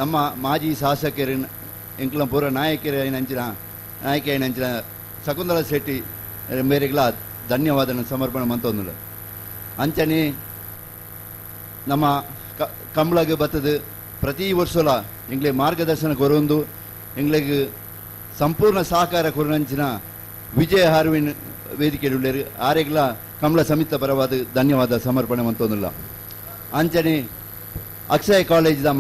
ನಮ್ಮ ಮಾಜಿ ಶಾಸಕರ ಎಂಕ್ಲ ಪೂರ ನಾಯಕರ ಅಂಚಿನ ನಾಯಕ ಅಂಚಿನ ಶಕುಂತಲಾ ಶೆಟ್ಟಿ ಮೇರೆಗ್ಲ ಧನ್ಯವಾದನ ಸಮರ್ಪಣೆ ಮಂತೊಂದುಲ್ಲೆ ಅಂಚನೆ ನಮ್ಮ ಕಂಬಳಗೆ ಬತ್ತದು ಪ್ರತಿ ವರ್ಷಲ ಎಂಗ್ಲೆ ಮಾರ್ಗದರ್ಶನ ಕೊರೊಂದು ಎಂಗ್ಲೆಗ್ ಸಂಪೂರ್ಣ ಸಹಕಾರ ಕೊರನಂಚಿನ ವಿಜಯ ಹಾರ್ವಿನ್ ವೇದಿಕೆ ಉಳ್ಳೇರು ಆರೆಗ್ಲ ಕಮಲ ಸಮಿತ ಪರವಾದ ಧನ್ಯವಾದ ಸಮರ್ಪಣೆ ಮಂತೊಂದಿಲ್ಲ ಅಂಚನೆ ಅಕ್ಷಯ ಕಾಲೇಜಿದ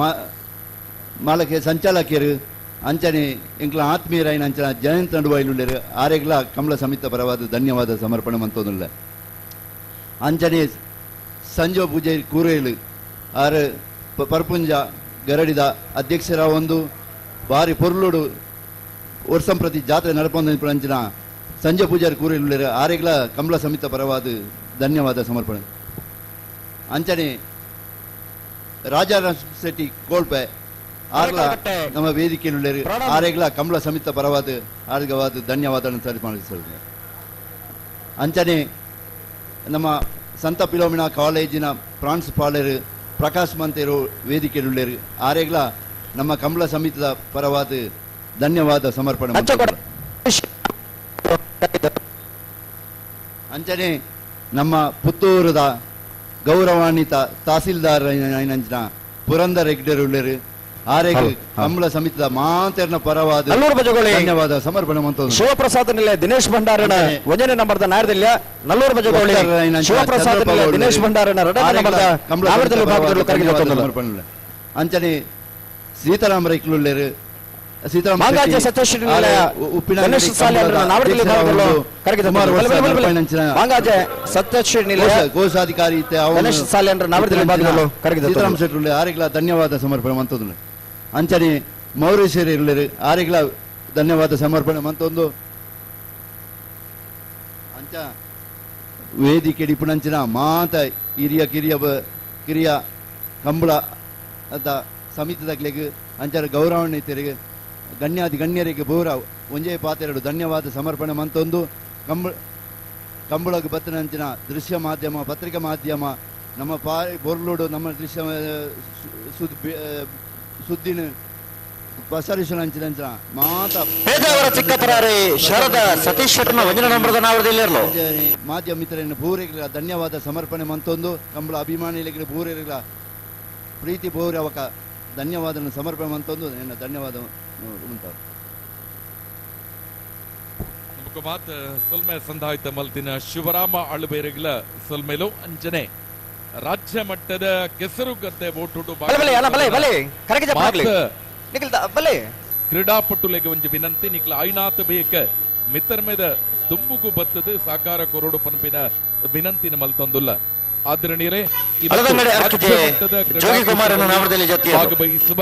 ಮಾಲಕ ಸಂಚಾಲಕಿಯರು ಅಂಚನೆ ಎಂಕ್ಲ ಆತ್ಮೀಯರಾಯಿನ ಅಂಚನ ಜಯಂತ್ ನಡುವಾಯಿಲುಳ್ಳೇರು ಆರೆಗ್ಲ ಕಮಲ ಸಮಿತ ಪರವಾದ ಧನ್ಯವಾದ ಸಮರ್ಪಣೆ ಮಂತೊಂದಿಲ್ಲ ಅಂಚನೆ ಸಂಜೋ ಪೂಜೆ ಕೂರೇಲು ಆರು ಪರ್ಪುಂಜ ಗರಡಿದ ಅಧ್ಯಕ್ಷರ ಒಂದು ಬಾರಿ ಪೊರ್ಲುಡು ವರ್ಷಂಪ್ರತಿ ಜಾತ್ರೆ ನಡಪೊಂದು ಅಂಚಿನ ಸಂಜೆ ಪೂಜಾರಿ ಕೂರೇಲು ಆರೆಗ್ಲ ಕಮಲ ಸಮಿತ ಪರವಾದ ಧನ್ಯವಾದ ಸಮರ್ಪಣೆ ಅಂಚನೆ ರಾಜಾರಾಮ್ ಶೆಟ್ಟಿ ಕೋಲ್ಪೆ ಆರ್ಲ ನಮ್ಮ ವೇದಿಕೆಯಲ್ಲಿ ಆರೆಗ್ಲ ಕಮಲ ಸಮಿತ ಪರವಾದ ಆರ್ಗವಾದ ಧನ್ಯವಾದ ಸರಿಪಡಿಸಿದೆ ಅಂಚನೆ ನಮ್ಮ ಸಂತ ಪಿಲೋಮಿನಾ ಕಾಲೇಜಿನ ಪ್ರಾಂಶುಪಾಲರು ಪ್ರಕಾಶ್ ಮಂತೇರು ವೇದಿಕೆಯಲ್ಲಿ ಆರೆಗ್ಲ ನಮ್ಮ ಕಮಲ ಸಮಿತಿದ ಪರವಾದ ಧನ್ಯವಾದ ಸಮರ್ಪಣೆ ಮಾಡ್ತಾರೆ. ಅಂಚನೆ ನಮ್ಮ ಪುತ್ತೂರದ ಗೌರವಾನ್ವಿತ ತಹಸೀಲ್ದಾರ್ ಅಂಚಿನ ಪುರಂದರ ಹೆಗ್ಡೆರುಳ್ಳೇರು ಆರೆಗ್ ಕಮಲ ಸಮಿತಿದ ಮಾತೆರ್ನ ಪರವಾದ ನಲ್ಲೂರು ಬಜಗೋಳಿ. ಧನ್ಯವಾದ ಸಮರ್ಪಣೆ ಮಂತೊಂದು ಶಿವಪ್ರಸಾದ್ ನಿಲೆ ದಿನೇಶ್ ಭಂಡಾರನ ಒಂದನೇ ನಂಬರ್ದ ನಾಯರದಿಲ್ಲ ನಲ್ಲೂರು ಬಜಗೋಳಿ ಶಿವಪ್ರಸಾದ್ ನಿಲೆ ದಿನೇಶ್ ಭಂಡಾರನ ಎರಡನೇ ನಂಬರ್ದ ನಾವರದಲ್ಲಿ ಭಾಗದಲ್ಲೂ ಕರಗಿದ ತಂದುಲ್ಲ. ಅಂಚನೆ ಸೀತಾರಾಮ ರೈಕ್ಲುಳ್ಳೇರು ಸೀತಾರಾಮ ಮಾಂಗಾಜೆ ಶೆಟ್ಟಿ, ಸತೀಶ್ ಆರೆ ನಿಲಯ ಉಪ್ಪಿನ ಗಣೇಶ್ ಅಂಗಡಿ ಸಾಲಿ ಕಂಬಳದ ನಾವರದಲ್ಲಿ ಅಧ್ಯಕ್ಷರ ಭಾಗದಲ್ಲೂ ಒಂದು ಕರಗಿದ ಸುಮಾರು ತಂದುಲ್ಲ. ವರ್ಷ ಬಲೆ, ಬಲೆ, ಬಲೆ. ಅಂಚಿನ ಮಾಂಗಾಜೆ ಸತೀಶ್ ನಿಲಯ ಕೋಶಾಧಿಕಾರಿ ಇತ್ತೆ ಅವನು ಗಣೇಶ್ ಸಾಲಿ ಅಂದ್ರೆ ನಾವರದಲ್ಲಿ ಭಾಗದಲ್ಲೂ ಕರಗಿದ ಸೀತಾರಾಮ ತಂದುಲ್ಲ. ಶೆಟ್ಟಿ ಆರೆಗ್ಲ ಧನ್ಯವಾದ ಸಮರ್ಪಣೆ ಮಂತೊಂದು ಅಂಚನೆ ಮೌರೇಶ್ವರಿ ಇರ್ಲೇರು ಆರೆಗ್ಲ ಧನ್ಯವಾದ ಸಮರ್ಪಣೆ ಮಂತೊಂದು ಅಂಚ ವೇದಿಕೆ ಡಿಪುಣಂಚಿನ ಮಾತ ಹಿರಿಯ ಕಿರಿಯ ಕಿರಿಯ ಕಂಬಳ ಅಂತ ಸಮಿತಿದಾಗ್ಲಿಗ್ ಅಂಚರ ಗೌರವಾನ್ವಿತರಿಗೆ ಗಣ್ಯಾದಿ ಗಣ್ಯರಿಗೆ ಬೋರ ಒಂಜೇ ಪಾತೆರಡು ಧನ್ಯವಾದ ಸಮರ್ಪಣೆ ಮಂತೊಂದು ಕಂಬಳಗ್ ಬತ್ತನಂಚಿನ ದೃಶ್ಯ ಮಾಧ್ಯಮ ಪತ್ರಿಕಾ ಮಾಧ್ಯಮ ನಮ್ಮ ಪಾ ಬೊರ್ಲುಡು ನಮ್ಮ ದೃಶ್ಯ ಸುದ್ದಿನ ಪಸರಿಸುವಂಚಿನ ಮಾತ ಪೇಜಾವರ ಚಿಕ್ಕಪರಾರಿ ಶರದ ಸತೀಶ್ ಶೆಟ್ಟರ್ನ ಒಂದನೇ ನಂಬರ್ದ ನಾವರದಲ್ಲಿ ಮಾಧ್ಯಮ ಮಿತ್ರರನ್ನು ಪೂರೈಗಳ ಧನ್ಯವಾದ ಸಮರ್ಪಣೆ ಮಂತೊಂದು ಕಂಬಳ ಅಭಿಮಾನಿಗಳಿಗೆ ಪೂರೈಗಳ ಪ್ರೀತಿ ಪೂರವಕ ಧನ್ಯವಾದ ಸಮರ್ಪಣೆ ಮಂತೊಂದು ನನ್ನ ಧನ್ಯವಾದ ಉಂಟು. ನಮಕ ಮಾತ್ ಸೊಲ್ಮೆ ಸಂಧಾಯಿತ ಮಲ್ತಿನ ಶಿವರಾಮ ಅಳುಬೇರೆಗಳ ಸೊಲ್ಮೆಲು ಅಂಜನೆ ರಾಜ್ಯ ಮಟ್ಟದ ಕೆಸರುಗದ್ದೆ ಓಟುಡು ಬಲೆ, ಬಲೆ, ಅಲ್ಲ, ಬಲೆ, ಬಲೆ. ಕರಗಿದ ಬಾಗ್ಲಿ. ನಿಖಿಲ್ ಬಲೆ. ಕ್ರೀಡಾಪಟುಲೆಗೆ ಒಂಜಿ ವಿನಂತಿ ನಿಕ್ಲ ಐನಾತ್ ಬೇಕ ಮಿತ್ತರ್ಮೆದ ದುಂಬುಗು ಬತ್ತದು ಸಾಕಾರ ಕೊರಡು ಪನ್ಪಿನ ವಿನಂತಿನ ಮಲ್ತೊಂದುಲ್ಲ ಆದರಣೀಯರೇ, ಇವತ್ತು ಹಳದಂಗಡಿ ರಾಜ್ಯ ಅರ್ಕಿಗೆ ಮಟ್ಟದ ಜೋಗಿ ಕುಮಾರನ ನಾಮದಲ್ಲಿ ಜೊತೆಯವರು. ಭಾಗವಹಿಸುವ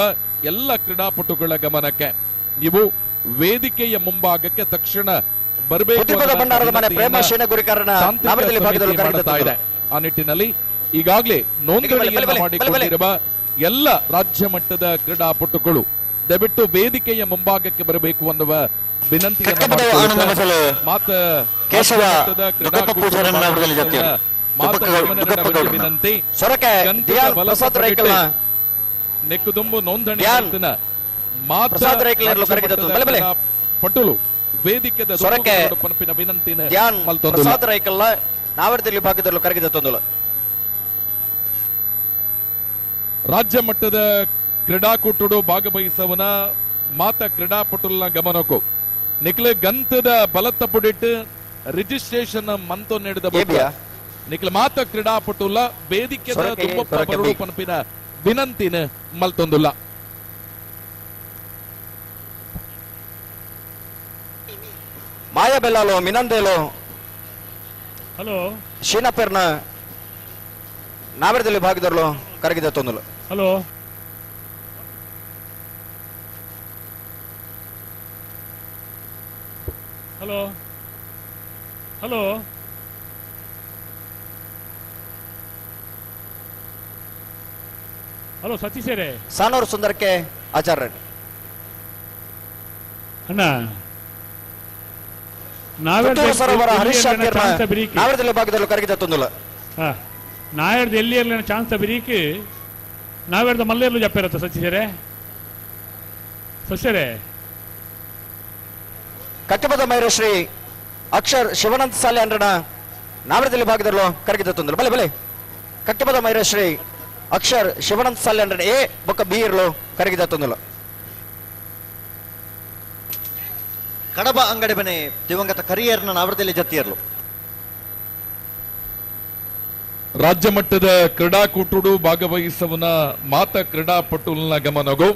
ಎಲ್ಲ ಕ್ರೀಡಾಪಟುಗಳ ಗಮನಕ್ಕೆ ನೀವು ವೇದಿಕೆಯ ಮುಂಭಾಗಕ್ಕೆ ತಕ್ಷಣ ಬರಬೇಕು ಉದ್ರಿಪದ ಭಂಡಾರದ ಮನೆ ಪ್ರೇಮ ಶೇನ ಗುರಿಕಾರನ ತಾಂತ್ರಿಕ ನಾಮದಲ್ಲಿ ಭಾಗದಲ್ಲಿ ಸಮಿತಿ ಕರಗಿದ ಮಾಡ್ತಾ ಇದೆ. ತಂದುಲ್ಲ. ಆ ನಿಟ್ಟಿನಲ್ಲಿ ಈಗಾಗಲೇ ನೋಂದಣಿಯನ್ನು ಬಲೆ, ಬಲೆ, ಬಲೆ. ಮಾಡಿಕೊಂಡಿರುವ ಎಲ್ಲ ರಾಜ್ಯ ಮಟ್ಟದ ಕ್ರೀಡಾಪಟುಗಳು ದಯವಿಟ್ಟು ವೇದಿಕೆಯ ಮುಂಭಾಗಕ್ಕೆ ಬರಬೇಕು ಅನ್ನುವ ವಿನಂತಿಯನ್ನು ಆನಂದ ಮಸಲು ಮಾತ ಕೇಶವ ರಾಜ್ಯ ಮಟ್ಟದ ದುಗ್ಗಪ್ಪ ಪೂಜಾರನ ನಾಮದಲ್ಲಿ ಜೊತೆಯವರು. ಮಾತ ದುಗ್ಗಪ್ಪ ಗೌಡರನ್ನ. ವಿನಂತಿ ಸೊರಕೆ ಗಂಧದ ದಿಯಾನ್ ಬಲ ಪ್ರಸಾದ್ ರೈಕಲ್ನ ನೆಕ್ಕುದುಂಬು ನೋಂದಣಿ ಧ್ಯಾನ್ ಮಾತಿನ ಮಾತ ಪ್ರಸಾದ್ ರೈಕಲ್ನ ರಾಜ್ಯ ಕರಗಿದ ಮಟ್ಟದ ಬಲೆ, ಬಲೆ. ಪಟುಲು ವೇದಿಕೆದ ಸೊರಕೆ ಪನ್ಪಿನ ವಿನಂತಿನ ಧ್ಯಾನ್ ಮಲ್ತೊಂದುಲ್ಲ. ಪ್ರಸಾದ್ ರೈಕಲ್ನ ನಾವರದಲ್ಲಿ ಭಾಗದಲ್ಲೂ ಕರಗಿದ ತಂದುಲ್ಲ. ರಾಜ್ಯ ಮಟ್ಟದ ಕ್ರೀಡಾಕೂಟಡು ಭಾಗವಹಿಸವನ ಮಾತ ಕ್ರೀಡಾಪಟುಲ್ನ ಗಮನಕ್ಕೂ ನಿಕ್ಲೆ ಗಂತದ ಬಲತ್ತ ಪುಡಿಟ್ಟು ರಿಜಿಸ್ಟ್ರೇಷನ್ ಮಂತು ನೀಡಿದ ಬೊಕ್ಕ ಏಬಿಯಾ? ನಿಕ್ಲೆ ಮಾತ ಕ್ರೀಡಾಪಟುಲ ವೇದಿಕೆದ ಸೊರಕೆ, ದುಂಬಪ್ಪ ಸೊರಕೆ ಬರಡು ಬಿ. ಪನ್ಪಿನ ವಿನಂತಿನ ಮಲ್ತೊಂದುಲ್ಲ. ಮಾಯಾ ಬೆಲ್ಲಾಲೋ ಮಿನಂದೇಲೋ ಹಲೋ ಶೀನಪ್ಪರ್ನ ನಾವರದಲ್ಲಿ ಭಾಗದಲ್ಲೂ ಕರಗಿದ ತಂದುಲ್ಲ. Hello hello hello ಹಲೋ ಸತೀಶರೇ, ಸಾನೂರು ಸುಂದರಕ್ಕೆ ಆಚಾರ್ಯ ಅಣ್ಣ ಸರೋವರ ಹರೀಶ್ ನಾವರದಲ್ಲಿ ಭಾಗದಲ್ಲಿ ಕರಗಿದ ತೊಂದುಲ ನಾಯರ್ದು ಎಲ್ಲಿ ಇರಲಿಲ್ಲ ಚಾನ್ಸ್ ಬಿರೀಕ್ ನಾವೇರ್ದ ಮಲ್ಲೇರ್ಲು ಜಪ್ಪಿರತ್ತ ಸತೀಶರೇ. ಸಸ್ಯರೇ ಕಟ್ಟಬದ ಮೈರಶ್ರೀ ಅಕ್ಷರ್ ಶಿವಾನಂದ ಸಾಲೆ ಅಂಡ್ರನ ನಾವರದಲ್ಲಿ ಭಾಗದಲ್ಲೂ ಕರಗಿದ ತೊಂದಲು. ಬಲೆ ಬಲೆ ಕಟ್ಟಬದ ಮೈರಶ್ರೀ ಅಕ್ಷರ್ ಶಿವಾನಂದ ಸಾಲೆ ಅಂಡ್ರನ ಎ ಬೊಕ್ಕ ಬಿ ಇರಲು ಕರಗಿದ ತೊಂದಲು. ಕಡಬ ಅಂಗಡಿ ಮನೆ ದಿವಂಗತ ಕರಿಯರ್ನ ನಾವರದಲ್ಲಿ ಜತ್ತಿಯರ್ಲು. ರಾಜ್ಯ ಮಟ್ಟದ ಕ್ರೀಡಾಕೂಟಡು ಭಾಗವಹಿಸುವನ ಮಾತ ಕ್ರೀಡಾಪಟುಲ್ನ ಗಮನಗು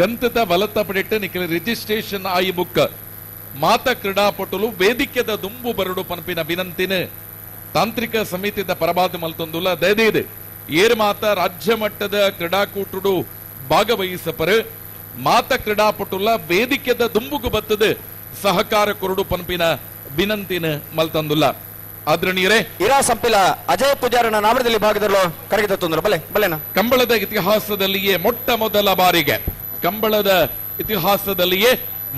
ಗಂತದ ಬಲತ ಪಡೆಟ್ಟು ನಿಖಿಲ ರಿಜಿಸ್ಟ್ರೇಷನ್ ಆಯಿ ಬುಕ್ ಮಾತ ಕ್ರೀಡಾಪಟುಲು ವೇದಿಕೆದ ದುಂಬು ಬರಡು ಪನ್ಪಿನ ವಿನಂತಿನ ತಾಂತ್ರಿಕ ಸಮಿತಿದ ಪರಬಾದ ಮಲ್ತೊಂದುಲ ದಯದೀದು ಏರ್ ಮಾತ ರಾಜ್ಯ ಮಟ್ಟದ ಕ್ರೀಡಾಕೂಟಡು ಭಾಗವಹಿಸಪರು ಮಾತ ಕ್ರೀಡಾಪಟುಲ ವೇದಿಕೆದ ದುಂಬುಗು ಬತ್ತದ ಸಹಕಾರ ಕೊರಡು ಪನ್ಪಿನ ವಿನಂತಿನ ಮಲ್ತಂದುಲ್ಲ. ಆದ್ರಣೀಯರೇ, ಇರಾ ಸಂಪಿಲ ಅಜಯ್ ಪೂಜಾರನ ನಾಮದಲ್ಲಿ ಭಾಗದಲ್ಲೂ ಕರಗಿದ ತೊಂದರೆ. ಬಲೆ ಬಲೆನಾ ಕಂಬಳದ ಇತಿಹಾಸದಲ್ಲಿಯೇ ಮೊಟ್ಟ ಮೊದಲ ಬಾರಿಗೆ ಕಂಬಳದ ಇತಿಹಾಸದಲ್ಲಿಯೇ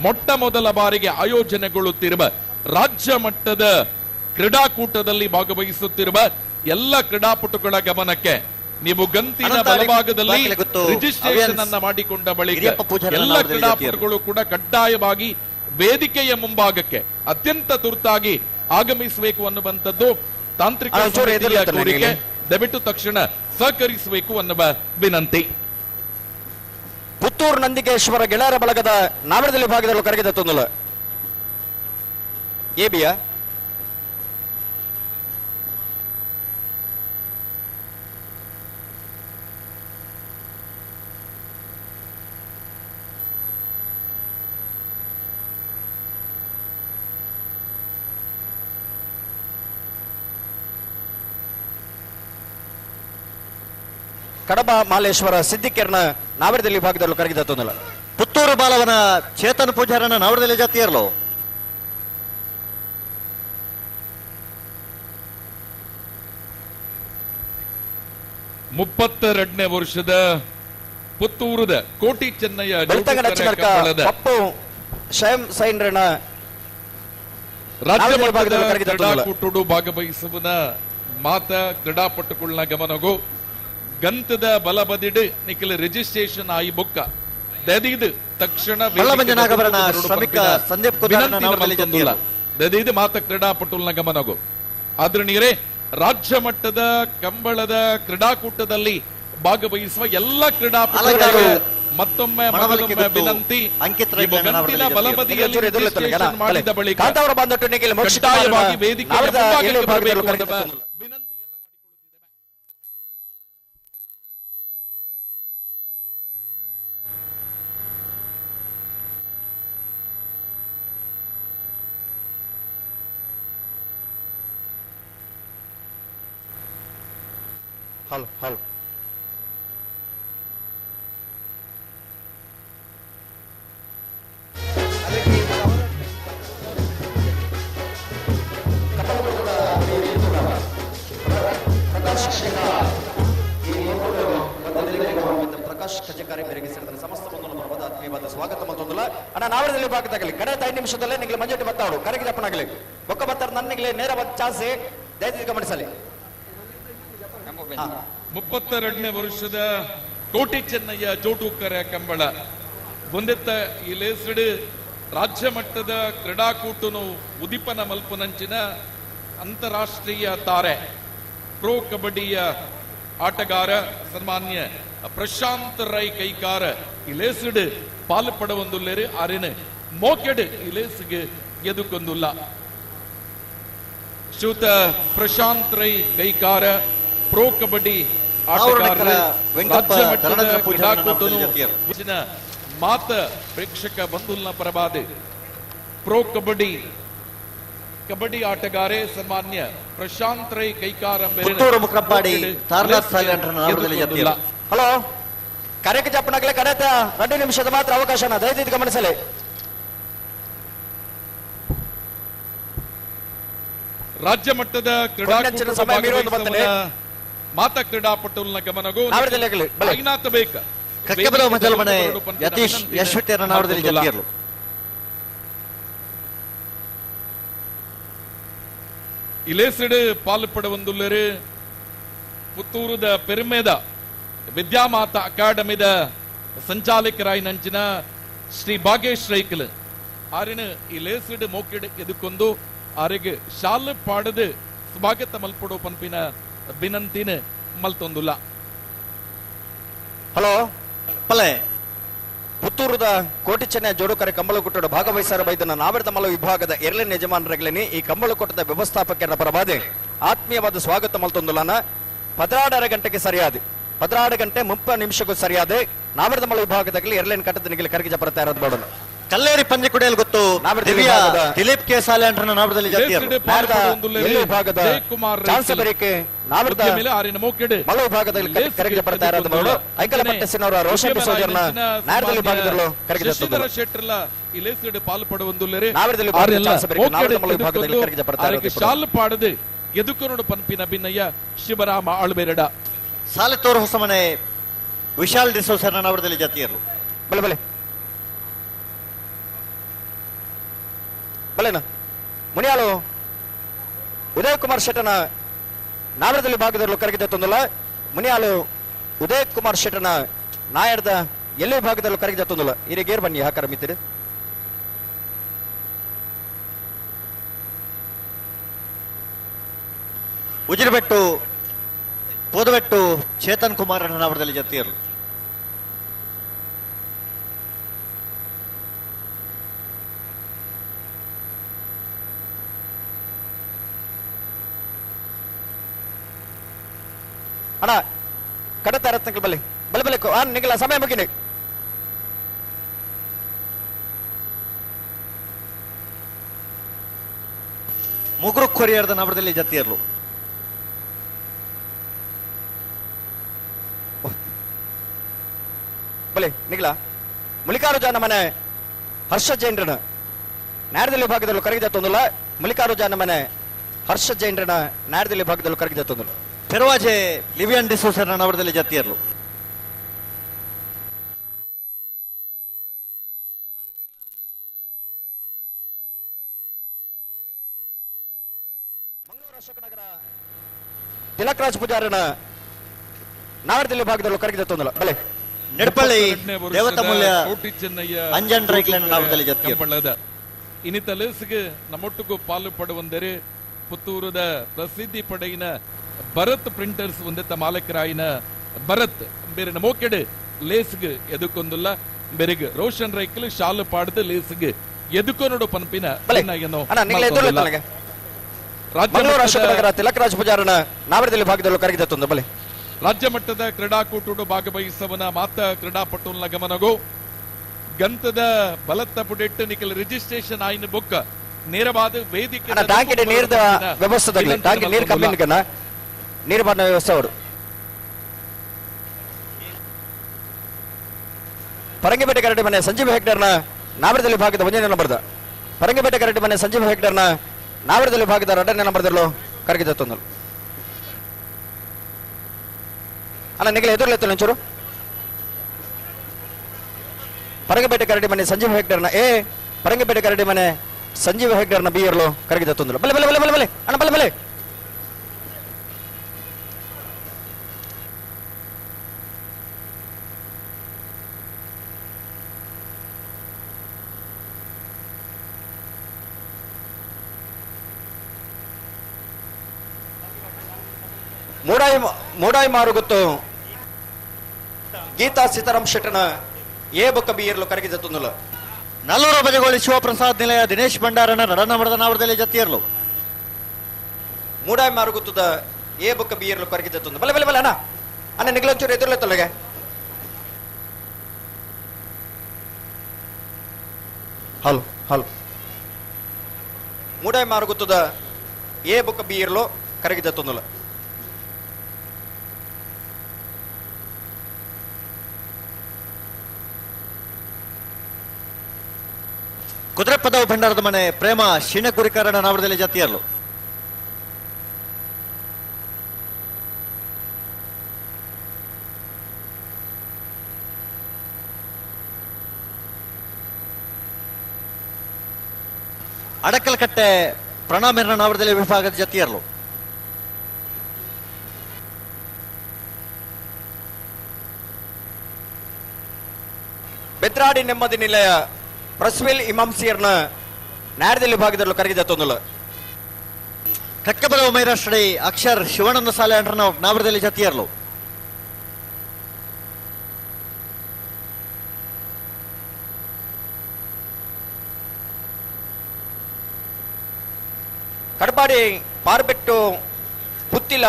ಮೊಟ್ಟ ಮೊದಲ ಬಾರಿಗೆ ಆಯೋಜನೆಗೊಳ್ಳುತ್ತಿರುವ ರಾಜ್ಯ ಮಟ್ಟದ ಕ್ರೀಡಾಕೂಟದಲ್ಲಿ ಭಾಗವಹಿಸುತ್ತಿರುವ ಎಲ್ಲ ಕ್ರೀಡಾಪಟುಗಳ ಗಮನಕ್ಕೆ ನೀವು ಗಂತಿನ ಬಲಭಾಗದಲ್ಲಿ ರಿಜಿಸ್ಟ್ರೇಷನ್ ಅನ್ನ ಮಾಡಿಕೊಂಡ ಬಳಿಕ ಎಲ್ಲ ಕ್ರೀಡಾಪಟುಗಳು ಕೂಡ ಕಡ್ಡಾಯವಾಗಿ ವೇದಿಕೆಯ ಮುಂಭಾಗಕ್ಕೆ ಅತ್ಯಂತ ತುರ್ತಾಗಿ ಆಗಮಿಸಬೇಕು ಅನ್ನುವಂಥದ್ದು ತಾಂತ್ರಿಕ ಸಮಿತಿಯ ಕೋರಿಕೆ. ದಯವಿಟ್ಟು ತಕ್ಷಣ ಸಹಕರಿಸಬೇಕು ಅನ್ನುವ ವಿನಂತಿ. ಪುತ್ತೂರು ನಂದಿಕೇಶ್ವರ ಗೆಳೆಯರ ಬಳಗದ ನಾವರದಲ್ಲಿ ಭಾಗದಲ್ಲಿ ಕರಗಿದ ತೊಂದಲು ಎಬಿಯ ಕಡಬ ಮಾಲೇಶ್ವರ ಸಿದ್ದಿಕೆರ್ನ ನಾವರದಲ್ಲಿ ಭಾಗದಲ್ಲೂ ಕರಗಿದ ತೊಂದಲ. ಪುತ್ತೂರು ಬಾಲವನ ಚೇತನ್ ಪೂಜಾರನ ನಾವರದಲ್ಲಿ ಜಾತಿಯರ್ಲು. ಮುಪ್ಪತ್ತೆರಡನೇ ವರ್ಷದ ಪುತ್ತೂರದ ಕೋಟಿ ಚೆನ್ನಯ್ಯ ರಾಜ್ಯ ಮಟ್ಟದ ಕ್ರೀಡಾಕೂಟಡು ಭಾಗವಹಿಸುವುದ ಮಾತ ಕ್ರೀಡಾಪಟುಗಳ ಗಮನಗೂ ಗಂತದ ಬಲಬದಿಡು ನಿಖಿಲ ರಿಜಿಸ್ಟ್ರೇಷನ್ ಆಯಿ ಬುಕ್ಕ ದಯದೀದು ತಕ್ಷಣ ದಯದೀದು ಮಾತ ಕ್ರೀಡಾಪಟುಲ್ನ ಗಮನಗು. ಆದ್ರಣೀಯರೇ, ರಾಜ್ಯ ಮಟ್ಟದ ಕಂಬಳದ ಕ್ರೀಡಾಕೂಟದಲ್ಲಿ ಭಾಗವಹಿಸುವ ಎಲ್ಲ ಕ್ರೀಡಾಪಟುಗಳು ಮತ್ತೊಮ್ಮೆ ವಿನಂತಿ, ಗಂತಿನ ಬಲಬದಿಯಲ್ಲಿ ರಿಜಿಸ್ಟ್ರೇಷನ್ ಮಾಡಿದ ಬಳಿಕ ಕಡ್ಡಾಯವಾಗಿ ವೇದಿಕೆ ಬರಬೇಕು ಅನ್ನುವ ವಿನಂತಿ. ಹಲೋ ಹಲೋ ಪ್ರಕಾಶ್ ಕಜಕಾರಿ ಮೇರೆಗೆ ಸೇರಿದ ಸಮಸ್ತ ಬಂಧುಗಳ ಆತ್ಮೀಯವಾದ ಸ್ವಾಗತ ಮತ್ತೊಂದಲ್ಲ ಅಣ್ಣ. ನಾವರದಲ್ಲಿ ಭಾಗದಾಗಲಿ ಕಡೆ 5 ನಿಮಿಷದಲ್ಲೇ ನಿಮಗೆ ಮಂಜುಟಿ ಬತ್ತಾವಳು ಕರಗಿದಪ್ಪನಾಗಲಿ ಬೊಕ್ಕ ಬತ್ತಾರ ನನ್ನಿಗೆ ನೇರವಾದ ಚಾನ್ಸೆ ದಯವಿಟ್ಟು ಗಮನಿಸಲಿ. 32ನೇ ವರ್ಷದ ಕೋಟಿ ಚೆನ್ನಯ್ಯ ಜೋಟೂಕರ ಕಂಬಳ ಒಂದೆತ್ತ ಈ ಲೇಸಡು ರಾಜ್ಯ ಮಟ್ಟದ ಕ್ರೀಡಾಕೂಟನು ಉದೀಪನ ಮಲ್ಪುನಂಚಿನ ಅಂತಾರಾಷ್ಟ್ರೀಯ ತಾರೆ ಪ್ರೋ ಕಬಡ್ಡಿಯ ಆಟಗಾರ ಸನ್ಮಾನ್ಯ ಪ್ರಶಾಂತ್ ರೈ ಕೈಕಾರ ಈ ಲೇಸಡು ಪಾಲು ಪಡವೊಂದುಲ್ಲೇರು ಆರೇನು ಮೋಕೆಡು ಈ ಲೇಸಿಗೆ ಎದುಕೊಂದುಲ್ಲ. ಶ್ರೀಯುತ ಪ್ರಶಾಂತ್ ರೈ ಕೈಕಾರ ಪ್ರೋ ಕಬಡ್ಡಿ ಆಟಗಾರರ ರಾಜ್ಯ ಮಟ್ಟದ ಕ್ರೀಡಾಕೂಟನು ಮಾತ ಪ್ರೇಕ್ಷಕ ಬಂಧುಲ್ನ ಪರವಾದ ಪ್ರೋ ಕಬಡ್ಡಿ ಕಬಡ್ಡಿ ಆಟಗಾರೆ ಸನ್ಮಾನ್ಯ ಪ್ರಶಾಂತ್ ರೈ ಕೈಕಾರ. ಹಲೋ ಕರೆಕ್ ಜಪ್ಪನಾಗಲೇ ಕರೆತ 2 ನಿಮಿಷದ ಮಾತ್ರ ಅವಕಾಶ ದಯವಿಟ್ಟು ಗಮನಿಸಲಿ. ರಾಜ್ಯ ಮಟ್ಟದ ಕ್ರೀಡಾಕೂಟ ಮಾತ ಕ್ರೀಡಾಪಟುಲ್ನ ಗಮನಗೂ ಐನಾಥ ಬೇಕ ಕಕ್ಕೆಬಲ ಮಜಲ್ಮನೆ ಯತೀಶ್ ಯಶ್ವಿಟ್ಟೆರ ನಾವರದಲ್ಲಿ ಜತ್ತಿಯರ್ಲು. ಇಲೇಸಿಡು ಪಾಲ್ಪಡ ಒಂದುಲ್ಲರು ಪುತ್ತೂರುದ ಪೆರುಮೆದ ವಿದ್ಯಾಮಾತಾ ಅಕಾಡೆಮಿದ ಸಂಚಾಲಕರಾಯಿನಂಚಿನ ಶ್ರೀ ಭಾಗೇಶ್ ರೈಕಲ್ ಆರಿನ ಇಲೇಸಿಡು ಮೋಕಿಡ್ ಎದುಕೊಂದು ಆರಿಗೆ ಶಾಲ್ ಪಾಡದು ಸ್ವಾಗತ ಮಲ್ಪಡು ಪನ್ಪಿನ ವಿನಂತಿನ ಮಲ್ತೊಂದುಲ್ಲ. ಹಲೋ ಪಲೆ ಪುತ್ತೂರುದ ಕೋಟಿ ಚೆನ್ನೈ ಜೋಡುಕರೆ ಕಂಬಳಕೂಟದ ಭಾಗವಹಿಸಾರ ಬೈದನ ನಾವರ್ದ ಮಲ ವಿಭಾಗದ ಎರಡನೇ ಯಜಮಾನರಗಳೇನಿ ಈ ಕಂಬಳಕೂಟದ ವ್ಯವಸ್ಥಾಪಕರ ಪರವಾದ ಆತ್ಮೀಯವಾದ ಸ್ವಾಗತ ಮಲ್ತೊಂದುಲನ 16:30 ಗಂಟೆಗೆ ಸರಿಯಾದ 16 ಗಂಟೆ 30 ನಿಮಿಷಕ್ಕೂ ಸರಿಯಾದ ನಾವರ್ದ ಮಲ ವಿಭಾಗದಲ್ಲಿ ಎರಡನೇ ಕಟ್ಟದ ನಿಗಲಿ ಕರಗಿಜ ಬರ್ತಾ ಇರೋದು ಬೇಡ. ಕಲ್ಲೇರಿ ಪಂಜಕುಡಿಯಲ್ಲಿ ಗೊತ್ತು ದಿಲೀಪ್ ಕೆ ಸಾಲ್ಯಾಂಡ್ರನ ನಾವರದಲ್ಲಿ ವಿಭಾಗದ ಶಾಲ್ ಪಾಡದೆ ಎದುಕರುಡು ಪನ್ಪಿನ ಅಭಿನಯ ಶಿವರಾಮ ಆಳ್ಬೇರಡ. ಸಾಲತೋರು ಹೊಸಮನೆ ವಿಶಾಲ್ ಡಿಸೋಸರ್ನ ನಾವರದಲ್ಲಿ ಜಾತಿಯರು. ಬಲೆ ಬಲೆ ಬಲೇನ ಮುನಿಯಾಳು ಉದಯ್ ಕುಮಾರ್ ಶೆಟ್ಟನ ನಾವರದಲ್ಲಿ ಭಾಗದಲ್ಲಿ ಕರಗಿದ ತೊಂದಲ್ಲ. ಮುನಿಯಾಳು ಉದಯ್ ಕುಮಾರ್ ಶೆಟ್ಟನ ನಾಯರ್ದ ಎಲ್ಲಿ ಭಾಗದಲ್ಲೂ ಕರಗಿದ ತೊಂದಲ್ಲ. ಇರಿಗೇರ್ ಬನ್ನಿ ಹಾಕರ ಮಿತಿರು. ಉಜಿರ್ಬೆಟ್ಟು ಪೋದಬೆಟ್ಟು ಚೇತನ್ ಕುಮಾರ್ ನಾವರದಲ್ಲಿ ಜತ್ತಿಯರು. ಅಣ್ಣ ಕಡತ ರತ್ನಗಳು ಬಲೆ ಬಲೆ ಬಲೆ ಆ ನಿಗಲ ಸಮಯ ಮುಗಿನಿ. ಮುಗುರು ಕೊರಿಯರ್ದ ನವರದಲ್ಲಿ ಜತ್ತಿಯರ್ಲು. ಬಲೆ ನಿಗಲ ಮಲ್ಲಿಕಾರ್ಜುನ ಮನೆ ಹರ್ಷ ಜೈನ್ರನ ನಾಡದಲ್ಲಿ ಭಾಗದಲ್ಲೂ ಕರಗಿದ ತೊಂದಲ್ಲ. ಮಲ್ಲಿಕಾರ್ಜುನ ಮನೆ ಹರ್ಷ ಜೈನ್ರನ ನಾಡದಲ್ಲಿ ಭಾಗದಲ್ಲೂ ಕರಗಿದ ತೊಂದಲ್ಲ. ಪೆರುವಾಜೆ ಲಿವಿಯನ್ ಡಿಸೋಸರ್ನ ನವರದಲ್ಲಿ ಜತ್ತಿಯರ್ಲು. ಮಂಗಳೂರು ಅಶೋಕನಗರ ತಿಲಕರಾಜ್ ಪೂಜಾರನ ನಾವರದಲ್ಲಿ ಭಾಗದಲ್ಲೂ ಕರಗಿದ ತೊಂದಲ್ಲ. ಬಲೆ ನೆಡಪಳ್ಳಿ ದೇವತಮೂಲ್ಯ ಕೋಟಿ ಚೆನ್ನಯ್ಯ ಅಂಜನ್ ರೈಕ್ಲನ ನಾವರದಲ್ಲಿ ಜತ್ತಿಯರ್ಲು. ಇನ್ನಿತ ಲೇಸ್ಗೆ ನಮ್ಮೊಟ್ಟಿಗೂ ಪಾಲು ಪಡುವಂದರೆ ಪುತ್ತೂರದ ಪ್ರಸಿದ್ಧಿ ಪಡೆಯಿನ ಭರತ್ ಪ್ರಿಂಟರ್ಸ್ ಒಂದೆತ್ತ ಮಾಲಕರಾಯಿನ ಭರತ್ ಬೇರೆ ನಮೋಕೆಡೆ ಲೇಸ್ಗೆ ಎದುಕೊಂದುಲ್ಲ. ಬೆರೆಗ್ ರೋಷನ್ ರೈಕಲ್ ಶಾಲು ಪಾಡದ ಲೇಸ್ಗೆ ಎದುಕೊನೋಡು ಪನ್ಪಿನ ತಿಲಕರಾಜ್ ಪೂಜಾರನ ನಾವರದಲ್ಲಿ ಭಾಗದಲ್ಲೂ ಕರಗಿದ ತೊಂದ. ಬಲೆ ರಾಜ್ಯ ಮಟ್ಟದ ಕ್ರೀಡಾಕೂಟಡು ಭಾಗವಹಿಸವನ ಮಾತ ಕ್ರೀಡಾಪಟುಲ್ನ ಗಮನಗೋ ಗಂತದ ಬಲತ್ತ ಪುಡೆಟ್ಟು ನಿಖಲ್ ರಿಜಿಸ್ಟ್ರೇಷನ್ ಆಯ್ನ ಬುಕ್ ನೇರವಾದ ವೇದಿಕೆ ಟ್ಯಾಂಕಿಗೆ ನೀರ್ದ ವ್ಯವಸ್ಥೆ ಟ್ಯಾಂಕಿ ನೀರು ಕಮ್ಮಿ ನೀರು ಬಾರಿನ ವ್ಯವಸ್ಥೆ ಅವರು ಪರಂಗಿಪೇಟೆ ಕರಡಿ ಮನೆ ಸಂಜೀವ್ ಹೆಗ್ಡರ್ನ ನಾವರದಲ್ಲಿ ಭಾಗದ ಒಂದನೇ ನಂಬರ್ದ ಪರಂಗಿಪೇಟೆ ಕರಡಿ ಮನೆ ಸಂಜೀವ್ ಹೆಗ್ಡರ್ನ ನಾವರದಲ್ಲಿ ಭಾಗದ ಎರಡನೇ ನಂಬರ್ದಲ್ಲೂ ಕರಗಿದ ತೊಂದಲು. ಅಣ್ಣ ನಿಗಲ ಎದುರ್ಲೆತ್ತು ಒಂಚೂರು. ಪರಂಗಿಪೇಟೆ ಕರಡಿ ಮನೆ ಸಂಜೀವ್ ಹೆಗ್ಡರ್ನ ಎ ಪರಂಗಿಪೇಟೆ ಕರಡಿ ಮನೆ ಸಂಜೀವ್ ಹೆಗ್ಡರ್ನ ಬಿ ಇರಲು ಕರಗಿದ ತೊಂದಲು. ಬಲೆ ಬಲೆ ಬಲೆ ಬಲೆ ಬಲೆ ಅಣ್ಣ ಬಲೆ ಬಲೆ ಮೂಡಾಯಿ ಮೂಡಾಯಿ ಮಾರುಗುತ್ತು ಗೀತಾ ಸೀತಾರಾಮ್ ಶೆಟ್ಟನ ಎ ಬೊಕ್ಕ ಬಿ ಇರಲು ಕರಗಿದ ತೊಂದಲು. ನಲ್ಲೂರು ಬಜಗೋಳಿ ಶಿವಪ್ರಸಾದ್ ನಿಲಯ ದಿನೇಶ್ ಭಂಡಾರನ ನಡನ ಮಡದ ನಾವರದಲ್ಲಿ ಜತ್ತಿಯರ್ಲು. ಮೂಡಾಯಿ ಮಾರುಗುತ್ತದ ಎ ಬೊಕ್ಕ ಬಿ ಇರಲು ಕರಗಿದ ತೊಂದು. ಬಲೆ ಬಲೆ ಬಲೆ ಅಣ್ಣ ಅಣ್ಣ ನಿಗಲಂಚೂರು ಎದುರ್ಲೆ ತೊಲಗೆ. ಹಲೋ ಹಲೋ ಮೂಡಾಯಿ ಮಾರುಗುತ್ತದ ಎ ಬೊಕ್ಕ ಬಿ ಇರಲು ಕರಗಿದ ತೊಂದಲು. ಕುದುರೆಪದವು ಭಂಡಾರದ ಮನೆ ಪ್ರೇಮ ಶಿಣಕುರಿಕಾರನ ನಾವರದಲ್ಲಿ ಜತ್ತಿಯರ್ಲು. ಅಡಕಲಕಟ್ಟೆ ಪ್ರಣಾಮಿರ್ನ ನಾವರದಲ್ಲಿ ವಿಭಾಗದ ಜತಿಯರ್ಲು. ಬೆದ್ರಾಡಿ ನೆಮ್ಮದಿ ನಿಲಯ ಪ್ರಸ್ವಿಲ್ ಇಮಾಂಸಿಯರ್ನ ನ್ಯಾಯದಲ್ಲಿ ವಿಭಾಗದಲ್ಲೂ ಕರಗಿದ ತೊಂದಲು. ಕಕ್ಕಬಲ ಮೈರಾಷ್ಟ್ರಡಿ ಅಕ್ಷರ್ ಶಿವಾನಂದ ಸಾಲೆ ಅಂಡ್ರನ ನಾವರದಲ್ಲಿ ಜತಿಯರ್ಲು. ಕಡಪಾಡಿ ಪಾರ್ಬೆಟ್ಟು ಪುತ್ತಿಲ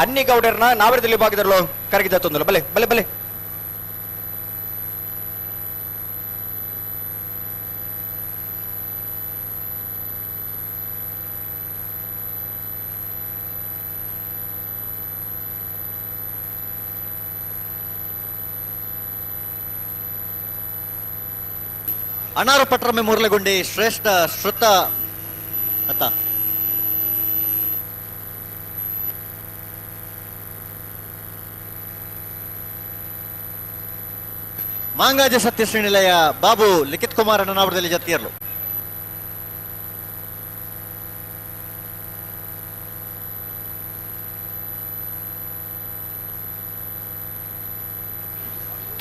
ಅನ್ನಿಗೌಡರ್ನ ನಾವರದಲ್ಲಿ ವಿಭಾಗದಲ್ಲೂ ಕರಗಿದ ತೊಂದಲು. ಬಲೆ ಬಲೆ ಬಲೆ. ಅನಾರು ಪಟ್ರಮೆ ಮುರಳಗುಂಡಿ ಶ್ರೇಷ್ಠ ಶ್ರುತ ಅತ್ತ ಮಾಂಗಾಜ ಸತ್ಯಶ್ರೀ ನಿಲಯ ಬಾಬು ಲಿಖಿತ್ ಕುಮಾರ್ ಅಣ್ಣನಾವರದಲ್ಲಿ ಜತಿಯರ್ಲು.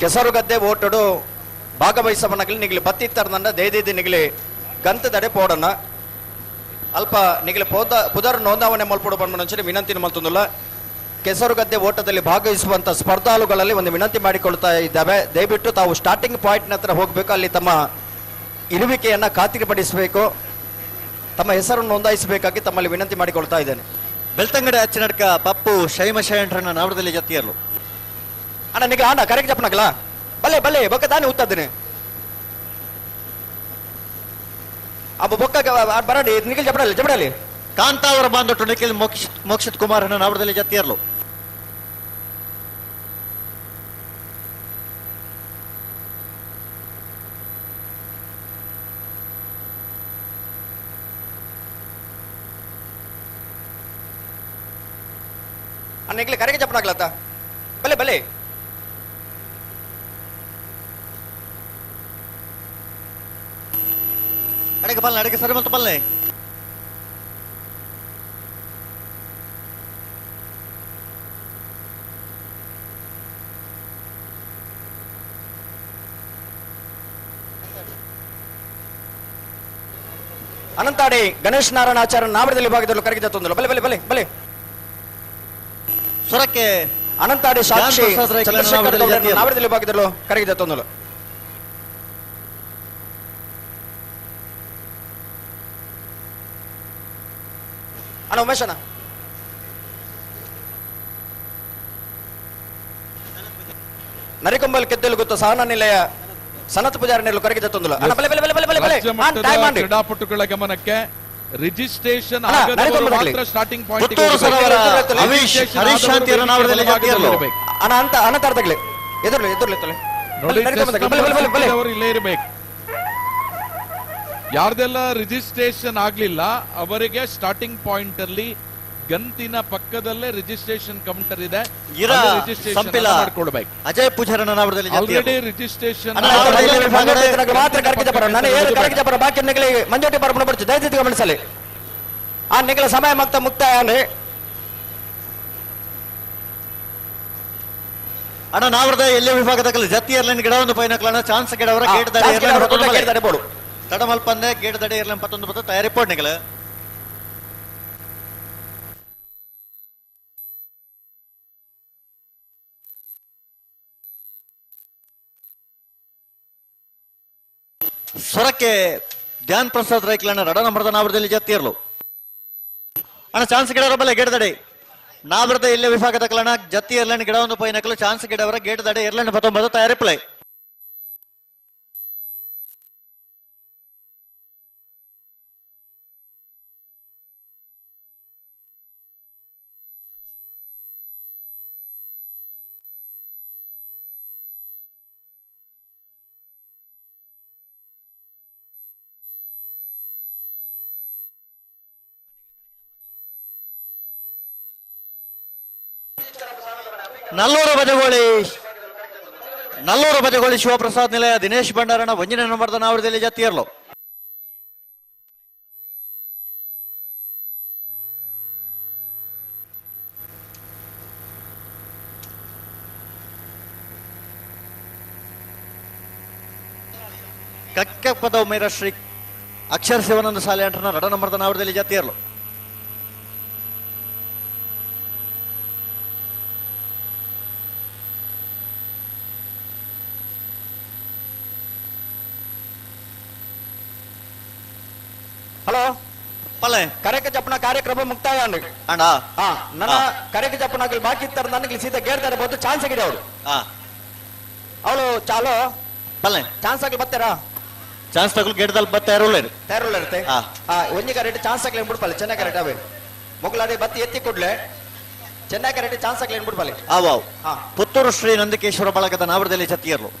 ಕೆಸರುಗದ್ದೆ ಓಟಡು ಭಾಗವಹಿಸವನಗಲಿ ನಿಗಲಿ ಬತ್ತಿತ್ತರ್ನಂಡ ದೇದಿದ್ದು ನಿಗಲಿ ಗಂತದಡೆ ಪೋಡನ ಅಲ್ಪ ನಿಗಲಿ ಪೋದ ಪುದರ್ ನೋಂದಾವಣೆ ಮಲ್ಪಡು ಬಂದ ವಿನಂತಿ ಮಲ್ತೊಂದುಲ್ಲ. ಕೆಸರುಗದ್ದೆ ಓಟದಲ್ಲಿ ಭಾಗವಹಿಸುವಂತ ಸ್ಪರ್ಧಾಳುಗಳಲ್ಲಿ ಒಂದು ವಿನಂತಿ ಮಾಡಿಕೊಳ್ತಾ ಇದ್ದಾವೆ, ದಯವಿಟ್ಟು ತಾವು ಸ್ಟಾರ್ಟಿಂಗ್ ಪಾಯಿಂಟ್ ಹತ್ರ ಹೋಗಬೇಕು, ಅಲ್ಲಿ ತಮ್ಮ ಇರುವಿಕೆಯನ್ನ ಖಾತ್ರಿಪಡಿಸಬೇಕು, ತಮ್ಮ ಹೆಸರನ್ನು ನೋಂದಾಯಿಸಬೇಕಾಗಿ ತಮ್ಮಲ್ಲಿ ವಿನಂತಿ ಮಾಡಿಕೊಳ್ತಾ ಇದ್ದೇನೆ. ಬೆಳ್ತಂಗಡಿ ಅಚ್ಚನಡ್ಕ ಪಪ್ಪು ಶೈಮ ಶಯಂಡ್ರನ್ನ ನಾವರದಲ್ಲಿ ಜತಿಯರ್ಲು. ಅಣ್ಣ ನಿಗಲ ಅಣ್ಣ ಕರೆಕ್ಟ್ ಜಪ್ಪನಗಲ ಬಲ್ಲೆ ಬಲ್ಲೆ ಬೊಕ್ಕ ತಾನೇ ಉತ್ತದೇನೆ ಅಬ್ಬ ಬೊಕ್ಕ ಬರಡಿ ನಿಖಿಲ್ ಜಪಡಲಿ ಜಪಡಲಿ. ಕಾಂತಾವರ ಬಾಂಧೊಟ್ಟು ನಿಖಿಲ್ ಮೋಕ್ಷಿತ್ ಕುಮಾರ್ ಅಣ್ಣ ನಾವರದಲ್ಲಿ ಜತಿಯರ್ಲು. ಅಣ್ಣ ನಿಖಿಲ್ ಕರೆಗೆ ಜಪನಾಗ್ಲತ್ತ ಬಲ್ಲೆ ಬಲ್ಲೆ. ಅಡಗೆ ಪಲ್ಲೆ ಅಡಗೆ ಸರಿ ಮತ್ತು ಪಲ್ಲೆ. ಅನಂತಾಡಿ ಗಣೇಶ್ ನಾರಾಯಣ ಆಚಾರ್ಯ ನಾಮದಲ್ಲಿ ವಿಭಾಗದಲ್ಲಿ ಕರಗಿದ ತೊಂದಲು. ಬಲೆ ಬಲೆ ಬಲೆ ಬಲೆ. ಸೊರಕೆ ಅನಂತಾಡಿ ಸಾಕ್ಷಿ ಚಂದ್ರಶೇಖರ್ ನಾಮದಲ್ಲಿ ವಿಭಾಗದಲ್ಲೂ ಕರಗಿದ ತೊಂದಲು. ಅಣ್ಣ ಉಮೇಶ್ ಅಣ್ಣ ನರಿಕೊಂಬಲ್ ಕೆದ್ದಲು ಗೊತ್ತ ಸಹನ ನಿಲಯ ಸನತ್ ಪೂಜಾರಿ ನೆಲ್ಲು ಕರಗಿದ ತೊಂದಲು. ಅಣ್ಣ ಬಲೆ ಬಲೆ ಬಲೆ ಬಲೆ ಬಲೆ ಬಲೆ. ಕ್ರೀಡಾಪಟುಗಳ ಗಮನಕ್ಕೆ ರಿಜಿಸ್ಟ್ರೇಷನ್ ಆಗದವರು ಮಾತ್ರ ಸ್ಟಾರ್ಟಿಂಗ್ ಪಾಯಿಂಟ್ ಅಣ್ಣ ಅಂತ ಅಣ್ಣ ತರತಗ್ಲಿ ಎದುರ್ಲಿ ಎದುರ್ಲಿ ತೊಲೆ ನೋಡಿ ಅವರು ಇಲ್ಲೇ ಇರಬೇಕು. ಯಾರ್ದೆಲ್ಲ ರಿಜಿಸ್ಟ್ರೇಷನ್ ಆಗ್ಲಿಲ್ಲ ಅವರಿಗೆ ಸ್ಟಾರ್ಟಿಂಗ್ ಪಾಯಿಂಟ್ ಅಲ್ಲಿ ಗಂತಿನ ಪಕ್ಕದಲ್ಲೇ ರಿಜಿಸ್ಟ್ರೇಷನ್ ಕೌಂಟರ್ ಇದೆ, ರಿಜಿಸ್ಟ್ರೇಷನ್ ಮಾಡ್ಕೊಳ್ಬೇಕು. ಅಜಯ್ ಪೂಜಾರಣ್ಣನವರದಲ್ಲಿ ಆಲ್ರೆಡಿ ರಿಜಿಸ್ಟ್ರೇಷನ್ ಮಾತ್ರ ಕರಗಿದ ಬರ ನಾನು ಏನು ಕರಗಿದ ಬರ ಬಾಕಿ ನಿಗಲಿ ಮಂಜೋಟಿ ಬರಪಣ ಬರ್ತು ದಯವಿಟ್ಟು ಗಮನಿಸಲಿ. ಆ ನಿಗಲ ಸಮಯ ಮಕ್ತ ಮುಕ್ತಾಯ ಅಣ್ಣ ನಾವರದ ಎಲ್ಲೇ ವಿಭಾಗದ ಜತಿ ಏರ್ಲೈನ್ ಗಿಡ ಒಂದು ಪೈನಕ್ಲಣ್ಣ ಚಾನ್ಸ್ ಗಿಡವರ ಗೇಟ್ ದಡೆ ಬೋಡು ತಡಮಲ್ಪಂದೆ ಗೇಟ್ ದಡೆ ಏರ್ಲೈನ್ ಪತ್ತೊಂದು ಪತ್ತ ತಯಾರಿ ಪೋಡ್ ನಿಗಲ. ಸ್ವರಕ್ಕೆ ಧ್ಯಾನ್ ಪ್ರಸಾದ್ ರೈಕ್ಲಣ್ಣ ರಡನ ಮರದ ನಾವರದಲ್ಲಿ ಜತ್ತಿಯರ್ಲು. ಅಣ್ಣ ಚಾನ್ಸ್ ಗಿಡವರ ಬಲೆ ಗೇಟ್ ದಡೆ ನಾವರದ ಇಲ್ಲೇ ವಿಭಾಗದ ಕಲಣ ಜತ್ತಿ ಏರ್ಲೈನ್ ಗಿಡ ಒಂದು ಪೈನಕಲು ಚಾನ್ಸ್ ಗಿಡವರ ಗೇಟ್ ದಡೆ ಏರ್ಲೈನ್ 19 ತಯಾರಿ ಪ್ಲೇ. ನಲ್ಲೂರು ಬಜಗೋಳಿ ಶಿವಪ್ರಸಾದ್ ನಿಲಯ ದಿನೇಶ್ ಭಂಡಾರಣ ಒಂಜಿನ ನಂಬರ್ದ ನಾವರದಲ್ಲಿ ಜತಿಯರ್ಲು. ಕಕ್ಕಪದವು ಮೇರ ಶ್ರೀ ಅಕ್ಷರ ಶಿವಾನಂದ ಶಾಲೆ ಅಂಟನ ರಡ ನಂಬರ್ದ ನಾವರದಲ್ಲಿ ಜತ್ತಿಯರ್ಲು. ಹಲೋ ಪಲ್ಲೆ ಕರೆಕ ಜಪ್ಪನ ಕಾರ್ಯಕ್ರಮ ಮುಕ್ತಾಯ ಅಣ್ಣ. ಹಾ, ನನ್ನ ಕರೆಕ ಜಪ್ಪನ ಬಾಕಿ ಇತ್ತಾರೆ, ನನಗೆ ಸೀದಾ ಗೇರ್ತಾರೆ ಬಂದು ಚಾನ್ಸ್ ಆಗಿದೆ ಅವರು. ಅವಳು ಚಾಲೋ ಪಲ್ಲೆ ಚಾನ್ಸ್ ಆಗಿ ಬರ್ತಾರಾ? ಚಾನ್ಸ್ ತಗೊಳ್ ಗೇಟ್ದಲ್ಲಿ ಬತ್ತ ತಯಾರುಳ್ಳೇರು. ತಯಾರುಳ್ಳ ಇರುತ್ತೆ. ಒಂಜಿ ಕರೆಕ್ಟ್ ಚಾನ್ಸ್ ಆಗ್ಲಿ ಬಿಡ್ಪಲ್ಲ, ಚೆನ್ನಾಗಿ ಕರೆಕ್ಟ್ ಅವೇ ಮೊಗಲಾಡಿ ಬತ್ತಿ ಎತ್ತಿ ಕೊಡ್ಲೆ, ಚೆನ್ನಾಗಿ ಕರೆಕ್ಟ್ ಚಾನ್ಸ್ ಆಗ್ಲಿ ಬಿಡ್ಪಲ್ಲಿ. ಆವಾವ್ ಪುತ್ತೂರು ಶ್ರೀ ನಂದಿಕೇಶ್ವರ ಬಳಗದ ನಾವರದಲ್ಲಿ ಜತ್ತಿಯರ್ಲು.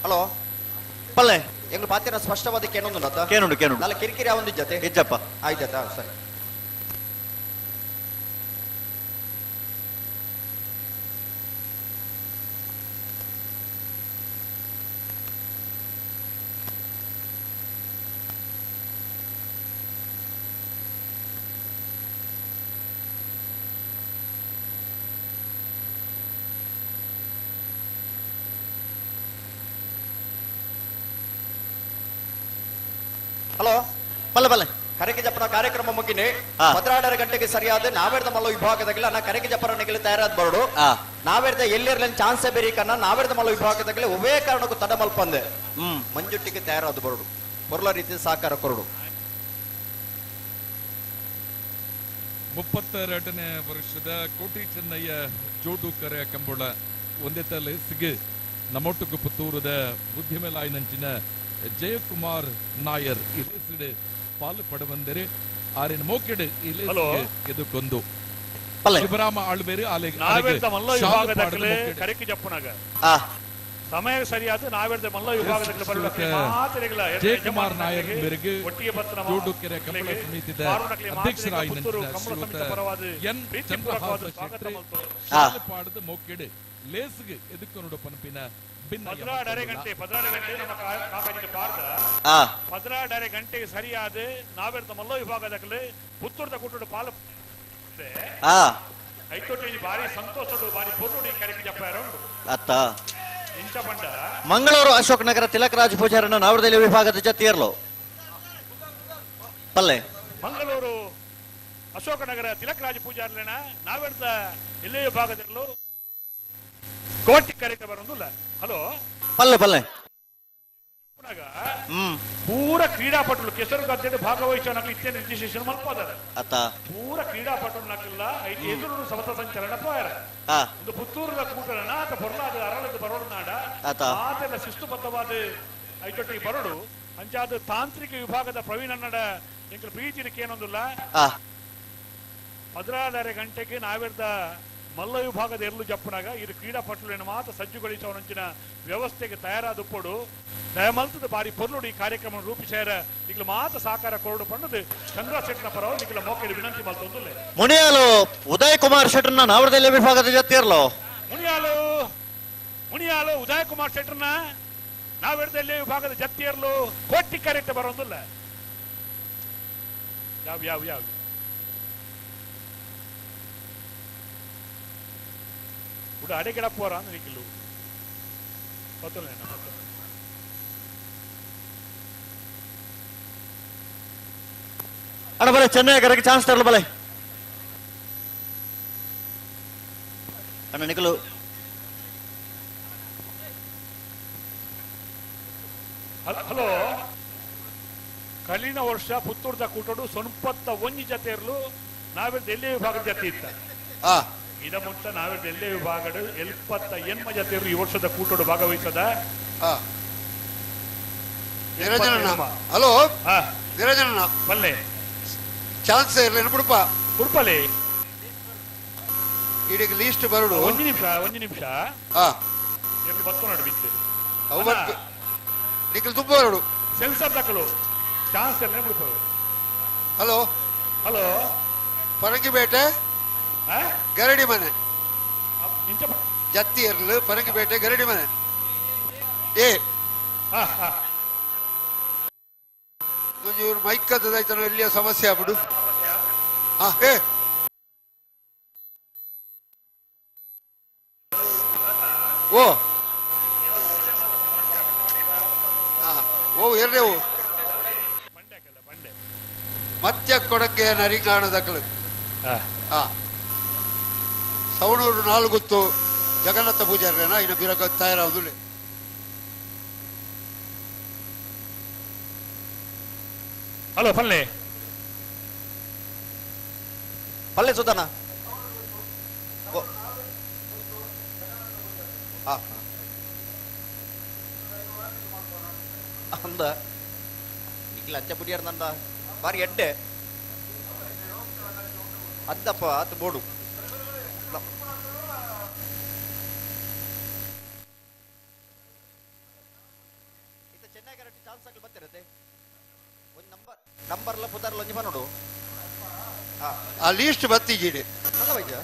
ಹಲೋ ಪಲ್ಲೆ ಎಂಗ್ಳು ಪಾತಿರ ಸ್ಪಷ್ಟವಾದ ಕೇನೊಂದು ಕೇನುಂಡು ಕೇನುಂಡು. ನಲ್ಲ ಕಿರಿಕಿರಿ ಒಂದು ಜೊತೆ ಇಜ್ಜಪ್ಪ. ಆಯ್ತಾಯ್ತಾ, ಸರಿ. ಹಲೋ ಪಲ್ಲೆ ಪಲ್ಲೆ ಕರೆಕೆ ಜಪ್ಪನ ಕಾರ್ಯಕ್ರಮ ಮುಗಿನಿ 12:30 ಗಂಟೆಗೆ ಸರಿಯಾದ ನಾವೇರ್ದ ಮಲ್ಲ ವಿಭಾಗದಾಗಲ ನಾ ಕರೆಕೆ ಜಪ್ಪರನಿಗೆ ತಯಾರಾದ ಬರಡು. ನಾವೇರ್ದ ಎಲ್ಲಿರ್ಲ ಚಾನ್ಸೇ ಬೇರೆ ಕನ್ನ ನಾವೇರ್ದ ಮಲ್ಲ ವಿಭಾಗದಾಗಲೇ ಒವೇ ಕಾರಣಕ್ಕೂ ತಡ ಮಲ್ಪಂದೆ ಮಂಜುಟ್ಟಿಗೆ ತಯಾರಾದ ಬರಡು, ಪೊರ್ಲ ರೀತಿ ಸಹಕಾರ ಕೊರಡು. 32ನೇ ವರ್ಷದ ಕೋಟಿ ಚೆನ್ನಯ್ಯ ಜೋಡು ಕರೆ ಕಂಬಳ ಒಂದೇ ತಲೆ ಸಿಗ ನಮ್ಮೊಟ್ಟುಕು ಪುತ್ತೂರದ ಬುದ್ಧಿಮೇಲಾಯಿನಂಚಿನ ಜಯಕುಮಾರ್ ನಾಯರ್ ಇಲೇಸಿಡು ಪಾಲು ಪಡವಂದರೆ ಆರಿನ ಮೋಕೆಡು ಇಲೇಸಿಗೆ ಎದುಕೊಂದು ಶಿವರಾಮ ಆಳ್ಬೇರು ಆಲೆ ನಾವೇರ್ದ ಮಲ್ಲ ವಿಭಾಗದಕ್ಕಲೆ ಕರೆಕ್ಕೆ ಜಪ್ಪುನಾಗ ಸಮಯ ಸರಿಯಾದ ನಾವೇರ್ದ ಮಲ್ಲ ವಿಭಾಗದಕ್ಕಲೆ ಬರಬೇಕು ಮಾತ್ರೆಗಳ ಜಯಕುಮಾರ್ ನಾಯರ್ ಮೇರೆಗೆ ಜೋಡುಕೆರೆ ಕಂಬಳ ಸಮಿತಿದ ಅಧ್ಯಕ್ಷರಾಯಿನಂಚಿನ ಶ್ರೀಯುತ ಎನ್ ಚಂದ್ರಹಾಸ ಶೆಟ್ಟಿ ಶಾಲು ಪಾಡದ ಮೋಕೆಡು ಲೇಸ್ಗೆ ಎದುಕೊನುಡು ಪನಪಿನ 12:30 ಗಂಟೆ 12 ಗಂಟೆ ನಮ್ಮ ಕಾಕಾಜಿಗೆ ಪಾರ್ದ 12:30 ಗಂಟೆಗೆ ಸರಿಯಾದ ನಾವೇರ್ದ ಮಲ್ಲ ವಿಭಾಗದಕ್ಕಲೆ ಪುತ್ತೂರ್ದ ಕುಟ್ಟುಡು ಪಾಲು ಐತೊಟ್ಟಿ ಬಾರಿ ಸಂತೋಷದ ಬಾರಿ ಪೊರ್ಲುಡಿ ಕರೆಕ್ಕೆ ಜಪ್ಪಾರ ಅತ್ತ ಇಂಚ ಬಂಡ ಮಂಗಳೂರು ಅಶೋಕ್ ನಗರ ತಿಲಕರಾಜ್ ಪೂಜಾರನ ನಾವರದಲ್ಲಿ ವಿಭಾಗದ ಜತ್ತಿಯರ್ಲು. ಪಲ್ಲೆ ಮಂಗಳೂರು ಅಶೋಕನಗರ ತಿಲಕರಾಜ್ ಪೂಜಾರ್ಲೇನ ನಾವೇರ್ದ ಎಲ್ಲೇ ವಿಭಾಗದಿರಲು ಕೋಟಿ ಕರೆಕ್ಕೆ ಬರೋದಿಲ್ಲ. ಹಲೋ ಪಲ್ಲೆ ಪಲ್ಲೆ ಪೂರ ಕ್ರೀಡಾಪಟುಗಳು ಕೆಸರು ಗದ್ದೆಯಲ್ಲಿ ಭಾಗವಹಿಸೋ ಇತ್ಯ ರಿಜಿಸ್ಟ್ರೇಷನ್ ಮಲ್ಪದಾರೆ. ಅತ್ತ ಪೂರ ಕ್ರೀಡಾಪಟುಗಳು ನಕಲ್ಲ ಐದು ಎದುರು ಸಮತ ಸಂಚಲನ ಪೋಯಾರ ಒಂದು ಪುತ್ತೂರಿನ ಕೂಟನ ಆತ ಬೊರ್ಲಾದ ಅರಳದ ಬರೋಡು ನಾಡ ಆತೆಲ್ಲ ಶಿಸ್ತುಬದ್ಧವಾದ ಐತೊಟ್ಟಿಗೆ ಬರೋಡು. ಅಂಚಾದ ತಾಂತ್ರಿಕ ವಿಭಾಗದ ಪ್ರವೀಣ್ ಅನ್ನಡ ಎಂಕಲ್ ಪ್ರೀತಿನಕ್ಕೆ ಏನೊಂದಿಲ್ಲ. 16:30 ಗಂಟೆಗೆ ನಾವೇರ್ದ ಮಲ್ಲ ವಿಭಾಗದ ಎರಲು ಜಪ್ಪನಾಗ ಇದು ಕ್ರೀಡಾಪಟುಗಳನ್ನು ಮಾತ್ರ ಸಜ್ಜುಗೊಳಿಸುವ ವ್ಯವಸ್ಥೆಗೆ ತಯಾರಾದ ಪೊಡು ದಯಮಲ್ತದ ಬಾರಿ ಪೊರ್ಲುಡು ಈ ಕಾರ್ಯಕ್ರಮ ರೂಪಿಸ್ಯಾರ ಈಗಲೂ ಮಾತ್ರ ಸಹಕಾರ ಕೊರಡು ಪಣ್ಣದು ಚಂದ್ರ ಶೆಟ್ಟನ ಪರವಾಗಿ ಈಗಲ ಮೋಕೆಡು ವಿನಂತಿ ಮಲ್ತೊಂದುಲ್ಲೆ. ಮುನಿಯಾಲು ಉದಯ್ ಕುಮಾರ್ ಶೆಟ್ಟರ್ನ ನಾವರದಲ್ಲಿ ವಿಭಾಗದ ಜೊತೆಯಿರಲು ಮುನಿಯಾಲು ಮುನಿಯಾಲು ಉದಯ್ ಕುಮಾರ್ ಶೆಟ್ಟರ್ನ ನಾವೆರದಲ್ಲಿ ವಿಭಾಗದ ಜತ್ತಿಯರ್ಲು ಕೋಟಿ ಕರೆಕ್ಟ್ ಬರೋದಿಲ್ಲ. ಯಾವ ಯಾವ ಯಾವ ಕೂಡ ಅಡೆಗಿಡ ಪೋರ ಅಂದ್ರೆ ನಿಕ್ಕಿಲ್ಲು ಗೊತ್ತಿಲ್ಲ. ಅಣ್ಣ ಬಲೆ ಚೆನ್ನೈ ಕರೆಗೆ ಚಾನ್ಸ್ ತರಲು ಬಲೆ ಅಣ್ಣ ನಿಖಲು. ಹಲೋ, ಕಲಿನ ವರ್ಷ ಪುತ್ತೂರ್ದ ಕೂಟಡು ಸೊನ್ಪತ್ತ ಒಂಜಿ ಜತೆ ಇರಲು ನಾವೆಲ್ಲ ಎಲ್ಲೇ ವಿಭಾಗದ ಜತೆ ಇತ್ತ ಇದ ಮುಂಚೆ ನಾವೆಲ್ಲ ಎಲ್ಲೇ ವಿಭಾಗಡು 78 ಜತೆ ಇರಲು ಈ ವರ್ಷದ ಕೂಟಡು ಭಾಗವಹಿಸದ. ಹಲೋ ನಿರಂಜನ ಬಲ್ಲೆ ಚಾನ್ಸ್ ಇರಲಿ ಬಿಡುಪ ಉಡುಪಲ್ಲಿ ಇದಕ್ಕೆ ಲೀಸ್ಟ್ ಬರಡು. ಒಂದು ನಿಮಿಷ ಒಂದು ನಿಮಿಷ ಎಲ್ಲಿ ಬತ್ತು ನೋಡು ಬಿತ್ತು ನಿಖಲ್ ತುಂಬ ಬರಡು ಸೆನ್ಸರ್ ತಕಲು ಚಾನ್ಸ್ ಇರಲಿ ಬಿಡುಪ. ಹಲೋ ಹಲೋ ಪರಂಗಿಪೇಟೆ ಗರಡಿ ಮನೆ ಇಂಚ ಜತ್ತಿ ಎರ್ಲು ಪರಂಗಿಪೇಟೆ ಗರಡಿ ಮನೆ ಏ ಇವ್ರು ಮೈಕ್ ಕದ್ದದಾಯ್ತಾನೋ ಎಲ್ಲಿಯ ಸಮಸ್ಯೆ ಆಗ್ಬಿಡು. ಹಾ ಏ ಓ ಓ ಎರ್ರೇವು ಮತ್ಯ ಕೊಡಕ್ಕೆ ನರಿಂಗಾಣದಕಲು. ಹಾ ಸವಣೂರು ನಾಲ್ಗುತ್ತು ಜಗನ್ನಾಥ ಪೂಜಾರ್ರೇನಾ ಇನ್ನು ಬಿರಕ ತಯಾರಾಗುದಿಲ್ಲ. ಹಲೋ ಪಲ್ಲೆ ಪಲ್ಲೆ ಸುಧಾನ ಅಂದ ನಿಖಿಲ್ ಅಂಚ ಪುಡಿಯಾರ್ನಂದ ಬಾರಿ ಎಡ್ಡೆ ಅದ್ದಪ್ಪ ಆತ ಬೋಡು. ಚೆನ್ನೈ ಕರೆಕ್ಟ್ ಚಾನ್ಸ್ ಆಗಲಿ ಬರ್ತಿರತ್ತೆ ಒಂದು ನಂಬರ್ ನಂಬರ್ಲ ಪುತಾರ್ಲ ಒಂಜಿ ನೋಡು. ಆ ಲೀಸ್ಟ್ ಬತ್ತಿಜೀಡಿ ಅಲ್ಲ ವೈದ್ಯ.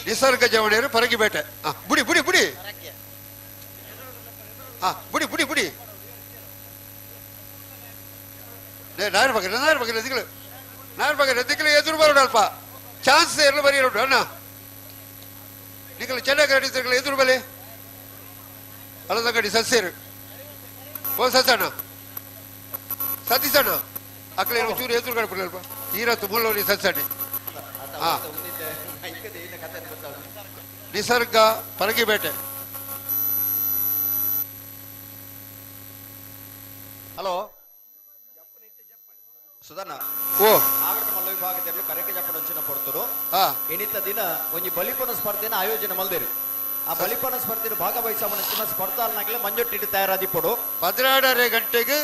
ನಿಸರ್ಗ ಜವಣಿಯರು ಪರಗಿಬೇಟೆ. ಬುಡಿ ಬುಡಿ ಬುಡಿ ಹಾ ಬುಡಿ ಬುಡಿ ಬುಡಿ ನಾಯರ್ ಬಗ್ಗೆ ನಾಯರ್ ಬಗ್ಗೆ ರದ್ದಿಗಳು ನಾಯರ್ ಬಗ್ಗೆ ರದ್ದಿಗಳು ಎದುರು ಬರೋಣ ಅಲ್ಪ ಚಾನ್ಸ್ ಎಲ್ಲ ಬರೀ ಅಣ್ಣ ನಿಕಲು ಚೆನ್ನಾಗಿ ನಡೀತಿರ್ಕಲ್ಲ ಎದುರು ಬಲೆ ಅಲ್ಲದಂಗಡಿ ಸಸ್ಯರು ಓ ಸಸಣ್ಣ ಸತೀಸಣ್ಣ ಅಕ್ಕಲೆ ಚೂರು ಎದುರು ಕಡ್ಬಿಡಲ್ಪ ಈರತ್ತು ಮುಳ್ಳೋರಿ ಸತ್ಸಣ್ಣಿ. ಹಾ ನಿಸರ್ಗ ಪರಗಿಬೇಟೆ. ಹಲೋ ಸುಧನ್ನ ಓ ಆವೃತ ಮಲ್ಲ ವಿಭಾಗದಲ್ಲಿ ಕರೆಕೆ ಜಪ್ಪನ ಅಂಚಿನ ಪೊರ್ತರು ಎಣಿತ ದಿನ ಒಂಜಿ ಬಲಿಪನ ಸ್ಪರ್ಧೆನ ಆಯೋಜನೆ ಮಲ್ದೇರು. ಆ ಬಲಿಪನ ಸ್ಪರ್ಧೆನ ಭಾಗವಹಿಸವನ ಸ್ಪರ್ಧಾಲ್ನಾಗಲೇ ಮಂಜೊಟ್ಟಿಟ್ಟು ತಯಾರಾದಿಪ್ಪಡು 12:30 ಗಂಟೆಗೆ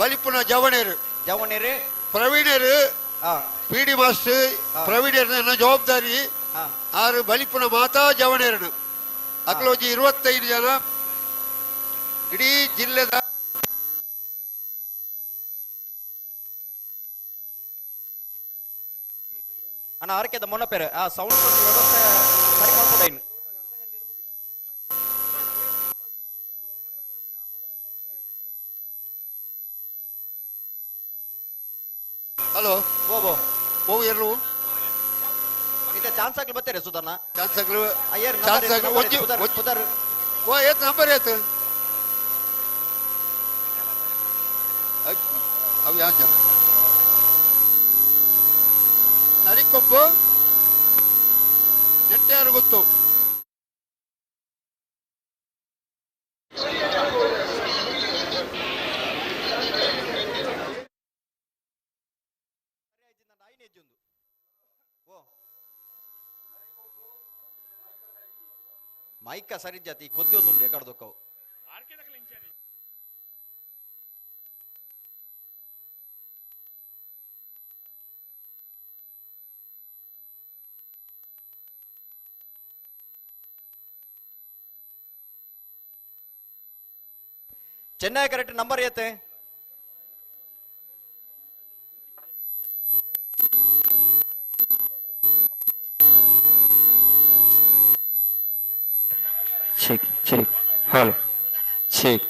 ಬಲಿಪುನ ಜವಣೇರು ಜವಣೇರು ಪ್ರವೀಣರು ಪಿ ಡಿ ಮಾಸ್ಟರ್ ಪ್ರವೀಣರ ಜವಾಬ್ದಾರಿ ಆರು ಬಲಿಪುನ ಮಾತಾ ಜವಣೇರನು ಅಕ್ಲೋಜಿ 25 ಜನ ಇಡೀ ಜಿಲ್ಲೆದ ಅಣ್ಣ ಆರಕ್ಕೆದ ಮೊನ್ನ ಪೇರು ಆ ಸೌಂಡ್ ವ್ಯವಸ್ಥೆ ಸರಿ ಮಾಡ್ಕೊಡೈನು. ಹಲೋ ಓಬೋ ಓ ಎಲ್ಲು ಇತ್ತ ಚಾನ್ಸ್ ಆಗ್ಲಿ ಬರ್ತಾರೆ ಸುಧನ್ನ ಚಾನ್ಸ್ ಆಗ್ಲಿ ಅಯ್ಯರ್ ಚಾನ್ಸ್ ಆಗ್ಲಿ ಒಂಜಿ ಪುದರ್ ಓ ಏತ್ ನಂಬರ್ ಏತ್ ಅವು ಯಾವ ಜನ ನರಿಕೊಬ್ಬು ನೆಟ್ಟಾರು ಗೊತ್ತು. ಮೈಕ ಸರಿ ಜಾತಿ ಕೊದ್ದಿ ಒಂದು ರೆಕಾರ್ಡ್ ದೊಕ್ಕವು. ಚೆನ್ನೈ ಕರೆಕ್ಟ್ ನಂಬರ್ ಏತೆ check check hello check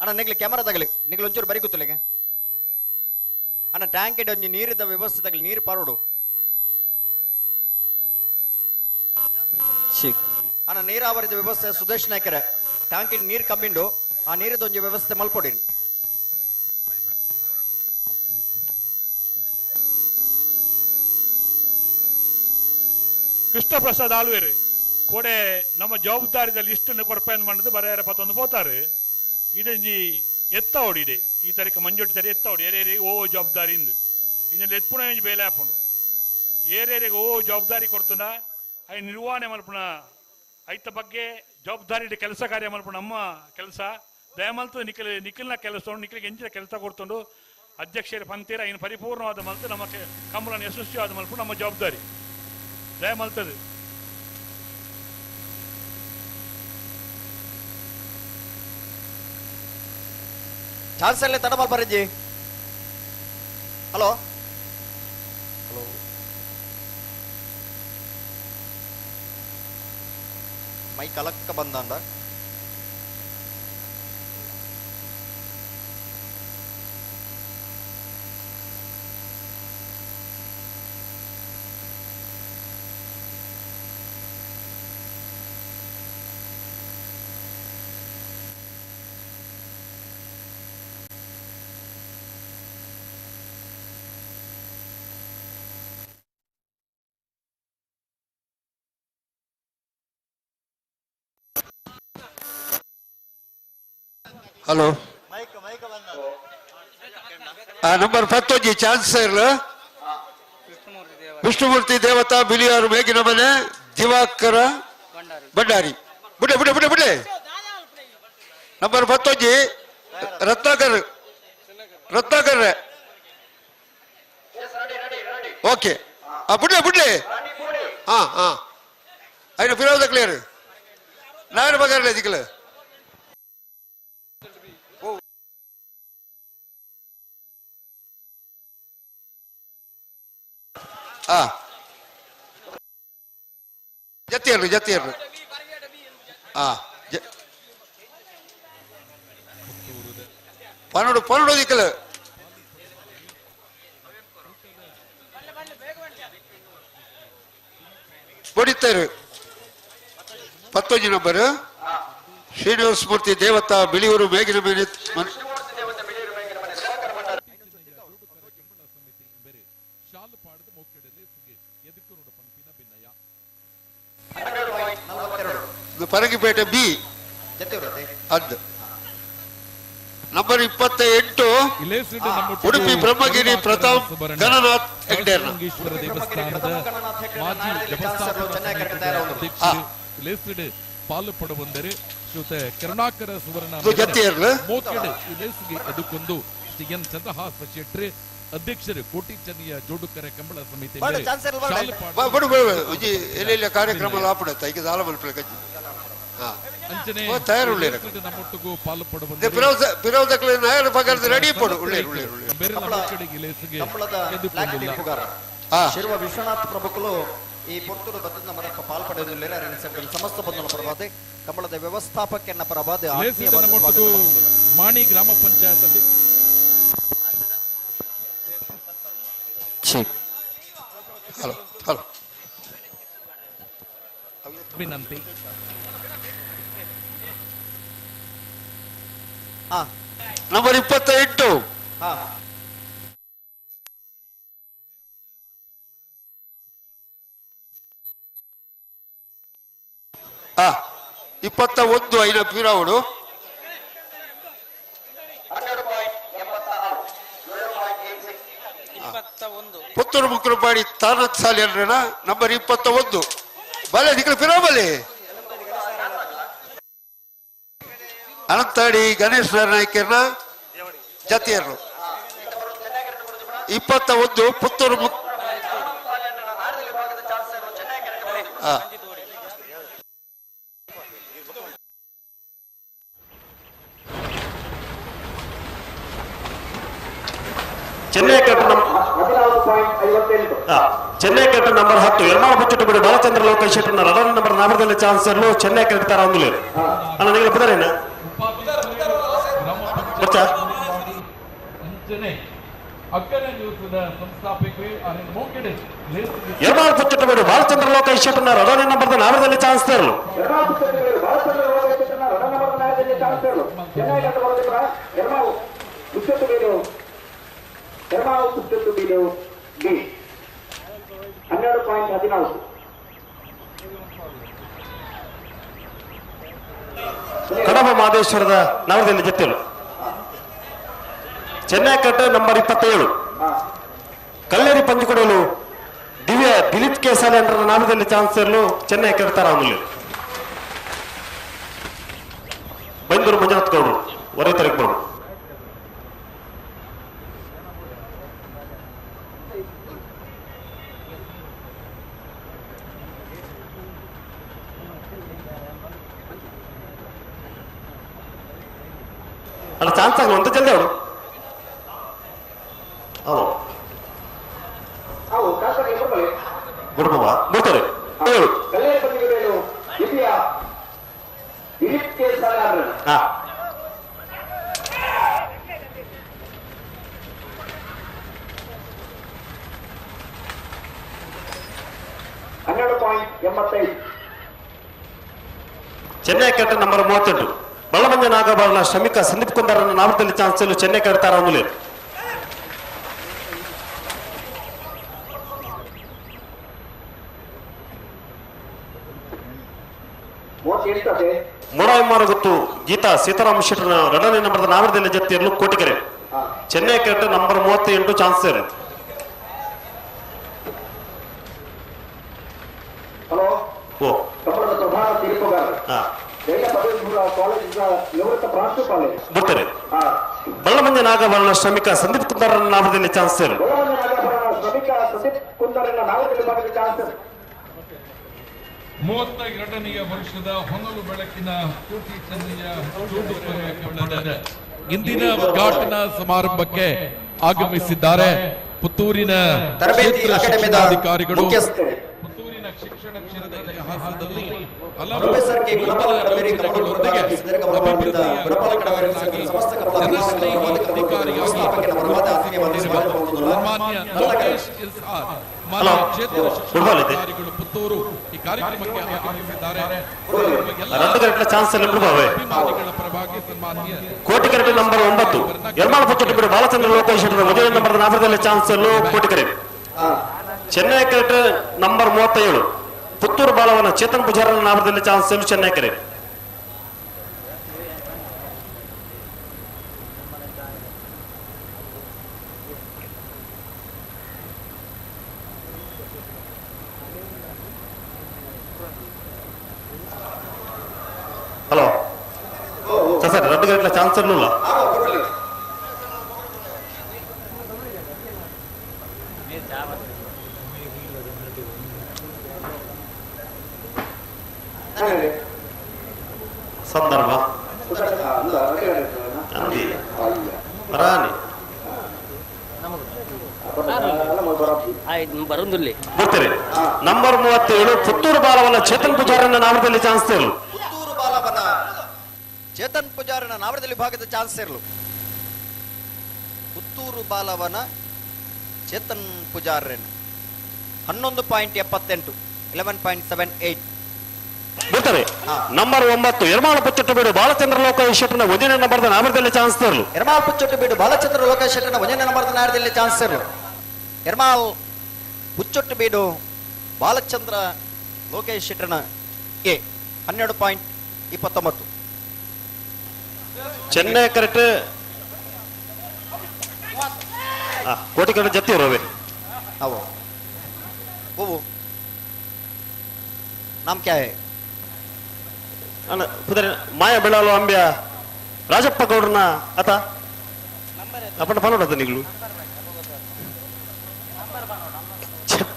ಅಣ್ಣ ನಿಗ್ಲಿ ಕ್ಯಾಮರಾ ತಗಲಿ ನಿಗ್ಲಿ ಒಂಚೂರು ಬರಿ ಕೂತಲಿಗೆ ಅಣ್ಣ ಟ್ಯಾಂಕ್ ಇಡ ಒಂಜಿ ನೀರಿದ್ದ ವ್ಯವಸ್ಥೆ ತಗಲಿ ನೀರು ಪಾರೋಡು ಚೆಕ್ ಅಣ್ಣ ನೀರಾವರಿದ ವ್ಯವಸ್ಥೆ ಸುದೇಶ್ ನಾಯ್ಕರ ಟ್ಯಾಂಕ್ ಇಡ್ ನೀರು ಕಮ್ಮಿಂಡು ಆ ನೀರಿದ ಒಂಜಿ ವ್ಯವಸ್ಥೆ ಮಲ್ಪೊಡಿ. ಕೃಷ್ಣ ಪ್ರಸಾದ್ ಆಳ್ವೇರು ಕೋಡೆ ನಮ್ಮ ಜವಾಬ್ದಾರಿದ ಲಿಸ್ಟನ್ನು ಕೊರಪೇನ್ ಮಾಡಿದ್ದು ಬರೆಯರ ಪತ್ತೊಂದು ಪೋತಾರೆ ಇದಂಜಿ ಎತ್ತ ಓಡಿದೆ ಈ ತಾರೀಕು ಮಂಜೊಟ್ಟಿ ತಾರೀಕು ಎತ್ತ ಓಡಿ ಏರೇರಿಗೆ ಓ ಜವಾಬ್ದಾರಿ ಇಂದು ಇನ್ನೆಲ್ಲ ಎತ್ಪುಣ ಒಂಜಿ ಬೇಲೆ ಹಾಪುಂಡು ಏರೇರಿಗೆ ಓ ಜವಾಬ್ದಾರಿ ಕೊಡ್ತುಂಡ I ನಿರ್ವಹಣೆ ಮಲ್ಪುಣ ಐತ ಬಗ್ಗೆ ಜವಾಬ್ದಾರಿ ಕೆಲಸ ಕಾರ್ಯ ಮಲ್ಪುಣ ನಮ್ಮ ಕೆಲಸ ದಯಮಲ್ತು ನಿಖಲ್ ನಿಖಲ್ನ ಕೆಲಸ ನಿಖಲಿಗೆ ಎಂಚಿನ ಕೆಲಸ ಕೊಡ್ತುಂಡು ಅಧ್ಯಕ್ಷರ ಪಂತೀರ ಇನ್ನು ಪರಿಪೂರ್ಣವಾದ ಮಲ್ತು ನಮ್ಮ ಕಂಬಳನ ಯಶಸ್ವಿಯಾದ ಮಲ್ಪು ನಮ್ಮ ಜವಾಬ್ದಾರಿ. ಜಯ ಮಲ್ತದೆ. ಚಾನ್ಸ್ ಅಲ್ಲೇ ತಡಮಲ್ ಬರಿಜಿ. ಹಲೋ ಹಲೋ ಮೈಕ್ ಅಲಕ್ಕ ಬಂದಾಂಡ. ಹಲೋ ನಂಬರ್ 10 ಚಾನ್ಸರ್ ವಿಷ್ಣುಮೂರ್ತಿ ದೇವತಾ ಬಿಲಿಯಾರು ಮೇಗಿನ ಮನೆ ದಿವಾಕರ ಭಂಡಾರಿ. ಬುಡೆ ಬುಡೆ ಬುಡೆ ಬುಡೆ. ನಂಬರ್ 10 ರತ್ನಾಕರ್ ರತ್ನಾಕರ್. ಓಕೆ ಬುಡ್ಲೆ ಬುಡ್ಲೆ. ಹಾ ಹಾ అయిన ఫిరోజ్ క్లియర్ నాయన బగారు దిక్కులు. ಜತ್ತಿಯರ್ರು ಜತ್ತಿಯರ್ರು. ಪನ್ನೊಂದು ಪನ್ನೊಂದು ದಿಕ್ಕಲು. ಹೊಡಿತಾರೆ 19 ನಂಬರ್ ಶ್ರೀನಿವಾಸ ಮೂರ್ತಿ ದೇವತಾ ಬಿಳಿಯೂರು ಮೇಗಿನ ಮೇಲೆ ಪರಂಗಿಪೇಟೆ ಬಿ ಅದು ನಂಬರ್ 28 ಉಡುಪಿ ಬ್ರಹ್ಮಗಿರಿ ಪ್ರತಾಪ್ ಗಣನಾಥ್ ಹೆಗ್ಡೇರ್ನ ದೇವಸ್ಥಾನದ ಮಾಜಿ ವ್ಯವಸ್ಥಾಪಕ ಪಾಲು ಪಡುವಂದರೆ ಶ್ರೀಯುತ ಕರುಣಾಕರ ಸುವರ್ಣ ಅದಕ್ಕೊಂದು ಶ್ರೀ ಎನ್ ಚಂದ್ರಹಾಸ ಶೆಟ್ಟಿ ಅಧ್ಯಕ್ಷರು ಕೋಟಿ ಚೆನ್ನಯ್ಯ ಜೋಡುಕರ ಕಂಬಳ ಸಮಿತಿ ಕಾರ್ಯಕ್ರಮ ನಮ್ಮೊಟ್ಟಿಗೂ ಪಾಲು ಪಡುವಂತೆ ಶಿರುವ ವಿಶ್ವನಾಥ್ ಪ್ರಭುಕುಲು ಈ ಪೊರ್ತುಡು ಬತ್ತದ ಮರಕ್ಕ ಪಾಲ್ಪಡೆಯಲಿಲ್ಲ. ಸಮಸ್ತ ಬಂಧುಗಳ ಪರವಾದ ಕಂಬಳದ ವ್ಯವಸ್ಥಾಪಕನ ಪರವಾದ ಮಾಣಿ ಗ್ರಾಮ ಪಂಚಾಯತ್. ಹಲೋ ಹಲೋ ವಿನಂತಿ. ನಂಬರ್ 28 21 ಐನ ಪೀರಾವುಡು. ಪುತ್ತೂರು ಮುಕ್ರಪಾಡಿ ತಾನತ್ ಸಾಲಿ ಅಂದ್ರೆ ನಂಬರ್ 21 ಬಲೆ ದಿಕ್ಕಲು ಪಿರಾಬಲೆ. ಅನಂತಾಡಿ ಗಣೇಶ್ ನಾಯ್ಕರ್ನ ಜಾತಿಯರು 21 ಪುತ್ತೂರು ಮುಕ್ ಚೆನ್ನೈ ಚೆನ್ನೈ ನಂಬರ್ 10 ಎರ್ಮಾಳ ಬುಚ್ಚುಟ್ಟುಬಿಡು ಬಾಲಚಂದ್ರ ಲೋಕೇಶ್ ಶೆಟ್ಟರ್ನ ರಡನ್ ನಂಬರ್ ನಾಮದಲ್ಲಿ ಚಾನ್ಸರ್ಲು ಚೆನ್ನೈ ಕಟ್ಟಾರ ಒಂದು ಅಣ್ಣ ನೀವು ಬುದಾರೇನ ಬರ್ತಾ ಎರ್ಮಾಳ ಬುಚ್ಚುಟ್ಟುಬಿಡು ಬಾಲಚಂದ್ರ ಲೋಕೇಶ್ ಶೆಟ್ಟರ್ನ ರಡನ್ ನಂಬರ್ ನಾಮದಲ್ಲಿ ಚಾನ್ಸರ್ಲು ಬಿ 12.14. ಕಡಬ ಮಾದೇಶ್ವರದ ನವರದಿಂದ ಜೊತೆಲು ಚೆನ್ನೈ ಕಟ್ಟ ನಂಬರ್ 27 ಕಲ್ಲೇರಿ ಪಂಜುಕೊಡಲು ದಿವ್ಯ ದಿಲೀಪ್ ಕೇಸಾಲೆ ನಾಮದಲ್ಲಿ ಚಾನ್ಸರ್ಲು ಚೆನ್ನೈ ಕಟ್ಟಾರ ಆಮೂಲ್ಯ ಬೈಂದೂರು ಮಂಜುನಾಥ್ ಗೌಡರು ಹೊರೆ ತಾರೀಕು. ಅಲ್ಲ ಚಾನ್ಸ್ ಆಗಲ್ಲ ಅಂತ ಜಲ್ದಿ ಅವಳು ಹೌದು ಬಿಡ್ಬಾ ಬಿಡ್ತಾರೆ. ಹಾ ಚೆನ್ನೈ ಕೆಟ್ಟ ನಂಬರ್ 38 ಬಳ್ಳಮಂಜ ನಾಗಬಾರನ ಶ್ರಮಿಕ ಸಂದೀಪ್ ಕುಂದಾರನ ನಾಮದಲ್ಲಿ ಚಾನ್ಸ್ ಚೆನ್ನೈ ಕೆಡ್ತಾರ ಮುಲೆ. ಮೂರಾಯಿಮಾರು ಗೊತ್ತು ಗೀತಾ ಸೀತಾರಾಮ ಶೆಟ್ಟರ್ನ ಎರಡನೇ ನಂಬರ್ದ ನಾಮದಲ್ಲಿ ಜೊತೆಯಲ್ಲೂ ಕೋಟಿಕೆರೆ. ಚೆನ್ನೈ ಕೆಟ್ಟ ನಂಬರ್ 38 ಚಾನ್ಸ್. ಹಲೋ ಓ ಕನ್ನಡದ ಪ್ರಧಾನ ತೀರ್ಪುಗಾರರು ಬರ್ತಾರೆ. ಬಳ್ಳಮಂಜ ನಾಗಭರಣ ಶ್ರಮಿಕ ಸಂದೀಪ್ ಕುಂದಾರನ ನಾಮದಲ್ಲಿ ಚಾನ್ಸ್. ಶ್ರಮಿಕ ಸಂದೀಪ್ ಕುಂದಾರನ ನಾಮದಲ್ಲಿ ಚಾನ್ಸ್. 32ನೇ ವರ್ಷದ ಹೊನಲು ಬೆಳಕಿನ ಕೋಟಿ ಚೆನ್ನಯ್ಯ ಜೋಡುಕರೆ ಇಂದಿನ ಉದ್ಘಾಟನಾ ಸಮಾರಂಭಕ್ಕೆ ಆಗಮಿಸಿದ್ದಾರೆ ಪುತ್ತೂರಿನ ತರಬೇತಿ ಅಕಾಡೆಮಿದ ಅಧಿಕಾರಿಗಳು. ಮುಖ್ಯಸ್ಥರು ಪುತ್ತೂರಿನ ಶಿಕ್ಷಣ ಕ್ಷೇತ್ರದ ಇತಿಹಾಸದಲ್ಲಿ ಹಲವು ಪ್ರೊಫೆಸರ್ ಕೆ ಗುಣಪಾಲ ಕಡವೇರಿ ಯೋಜನೆಗಳೊಂದಿಗೆ ಗುಣಪಾಲ ಕಡವೇರಿ ಸಮಸ್ತ ಜನಸ್ನೇಹಿ ಅಧಿಕಾರಿಯಾಗಿ ಸನ್ಮಾನ್ಯ ಲೋಕೇಶ್ ಎಸ್ ಆರ್ ಮಾನ್ಯ ಕ್ಷೇತ್ರ ಶಿಕ್ಷಣಾಧಿಕಾರಿಗಳು ಪುತ್ತೂರು ಈ ಕಾರ್ಯಕ್ರಮಕ್ಕೆ ಆಗಮಿಸಿದ್ದಾರೆ. ರದ್ದು ಕರೆಕ್ಟ್ ಚಾನ್ಸ್ ಅಲ್ಲಿ ಬಿಡ್ಬಾವೆ. ಅಭಿಮಾನಿಗಳ ಪರವಾಗಿ ಸನ್ಮಾನ್ಯ ಕೋಟಿಕೆರೆ ನಂಬರ್ 9 ಯರ್ಮಾಳ ಪುಚ್ಚಟ್ಟು ಬಾಲಚಂದ್ರ ಲೋಕೇಶ್ ಮೊದಲನೇ ನಂಬರ್ ನಾಮದಲ್ಲಿ ಚಾನ್ಸ್ ಅಲ್ಲೂ ಕೋಟಿಕೆರೆ. ಚೆನ್ನೈ ಕರೆಕ್ಟ್ ನಂಬರ್ 37 ಪುತ್ತೂರು ಬಾಲವನ ಚೇತನ್ ಪೂಜಾರನ ನಾಮದಲ್ಲಿ ಚಾನ್ಸ್ ಅಲ್ಲೂ ಚೆನ್ನೈ ಕೆರೆ. ಹಲೋ ಸರ್ ಸರ್ ರದ್ದು ಕರೆಕ್ಟ್ ಚಾನ್ಸ್ ಅಲ್ಲೂ. ಸಂದರ್ಭ ಅಂದಿ ರಾಣಿ ಬರೋದಿಲ್ಲ. ಬರ್ತಾರೆ. ನಂಬರ್ 37 ಪುತ್ತೂರು ಬಾಲವನ ಚೇತನ್ ಪೂಜಾರನ ನಾಮದಲ್ಲಿ ಚಾನ್ಸ್ ಇರಲು. ಪುತ್ತೂರು ಬಾಲವನ ಚೇತನ್ ಪೂಜಾರನ ನಾಮದಲ್ಲಿ ವಿಭಾಗದ ಚಾನ್ಸ್ ಇರಲು. ಪುತ್ತೂರು ಬಾಲವನ ಚೇತನ್ ಪೂಜಾರನ್ 11.78 11.78. ಬರ್ತಾರೆ. ನಂಬರ್ 9 ಯರ್ಮಾಳ ಪುಚ್ಚಟ್ಟು ಬೀಡು ಬಾಲಚಂದ್ರ ಲೋಕೇಶ್ ಶೆಟ್ಟರ್ನ ಒಂದನೇ ನಂಬರ್ದ ನಾಮದಲ್ಲಿ ಚಾನ್ಸ್ ಇರಲು. ಯರ್ಮಾಲ್ ಪುಚ್ಚೊಟ್ಟು ಬೀಡು ಬಾಲಚಂದ್ರ ಲೋಕೇಶ್ ಶೆಟ್ಟರ್ನ ಒಂದನೇ ನಂಬರ್ದ ನಾಮದಲ್ಲಿ ಚಾನ್ಸ್ ಇರಲು. ಯರ್ಮಾಲ್ ಪುಚ್ಚೊಟ್ಟು ಬೀಡು ಬಾಲಚಂದ್ರ ಲೋಕೇಶ್ ಶೆಟ್ಟರ್ನ ಎ 12.29. ಚೆನ್ನೈ ಕರೆಕ್ಟ್ ಕೋಟಿ ಕರೆಕ್ಟ್ ಜತ್ತಿ ಇರೋವೆ. ಅವು ಓ ನಾಮ್ ಕ್ಯಾ ಹೈ? ಅಣ್ಣ ಪುದರೆ ಮಾಯ ಬೆಳಲು ಅಂಬ್ಯ ರಾಜಪ್ಪ ಗೌಡ್ರನ ಆತ ಅಪ್ಪನ ಫಾಲೋಡದ ನಿಗ್ಲು.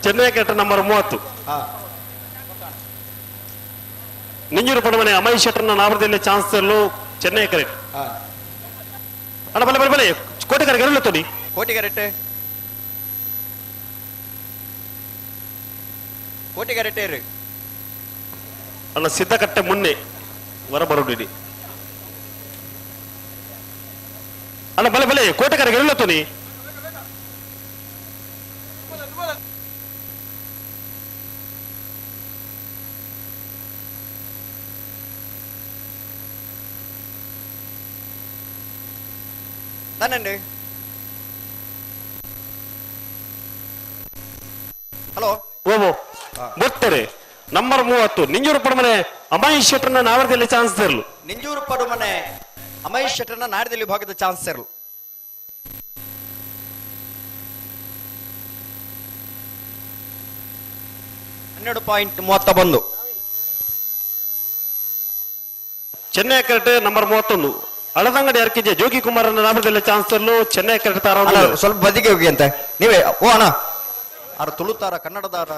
ಚೆನ್ನೈ ಕರೆಕ್ಟ್ ನಂಬರ್ 30 ನಿಂಜೂರು ಪಡಮನೆ ಅಮಯ್ ಶೆಟ್ಟರ್ನ ನಾಮದಲ್ಲಿ ಚಾನ್ಸ್ ಅಲ್ಲೂ ಚೆನ್ನೈ ಕರೆಕ್ಟ್. ಅಣ್ಣ ಬಲೆ ಬಲೆ ಬಲೆ ಕೋಟಿ ಕರೆಕ್ಟ್ ಎರಳು ತೊಡಿ. ಕೋಟಿ ಕರೆಕ್ಟ್ ಕೋಟಿ ಕರೆಕ್ಟ್ ಏರು. ಅಣ್ಣ ಸಿದ್ಧಕಟ್ಟೆ ಮುನ್ನೆ ಹೊರ ಬರೋಡಿ. ಅಣ್ಣ ಬಲೆ ಬಲೆ ಕೋಟೆ ಕರೆಗೆ ಎರಳು ತೊನಿ. ನನ್నండి. ಹಲೋ ಓ ಬರ್ತಾರೆ. ನಂಬರ್ 30 ನಿಂಜೂರು ಪಡಮನೆ ಅಮಯ್ ಶೆಟ್ಟರ್ನ ನಾವರದಲ್ಲಿ ಚಾನ್ಸ್ ಇರಲು. ನಿಂಜೂರು ಪಡುಮನೆ ಅಮಯ್ ಶೆಟ್ಟರ್ನ ನಾಡದಲ್ಲಿ ವಿಭಾಗದ ಚಾನ್ಸ್ ಇರಲು. 12.31. ಚೆನ್ನೈ ಕರೆಕ್ಟ್ ನಂಬರ್ 31 ಅಳದಂಗಡಿ ಅರ್ಕಿಜೆ ಜೋಗಿ ಕುಮಾರನ ನಾಮದಲ್ಲಿ ಚಾನ್ಸ್ ಇರಲು ಚೆನ್ನೈ ಕರೆಕ್ಟ್ ತಾರ. ಸ್ವಲ್ಪ ಬದಿಗೆ ಹೋಗಿ ಅಂತೆ ನೀವೇ. ಓ ಅಣ್ಣ ಆರ ತುಳುತಾರ ಕನ್ನಡದಾರ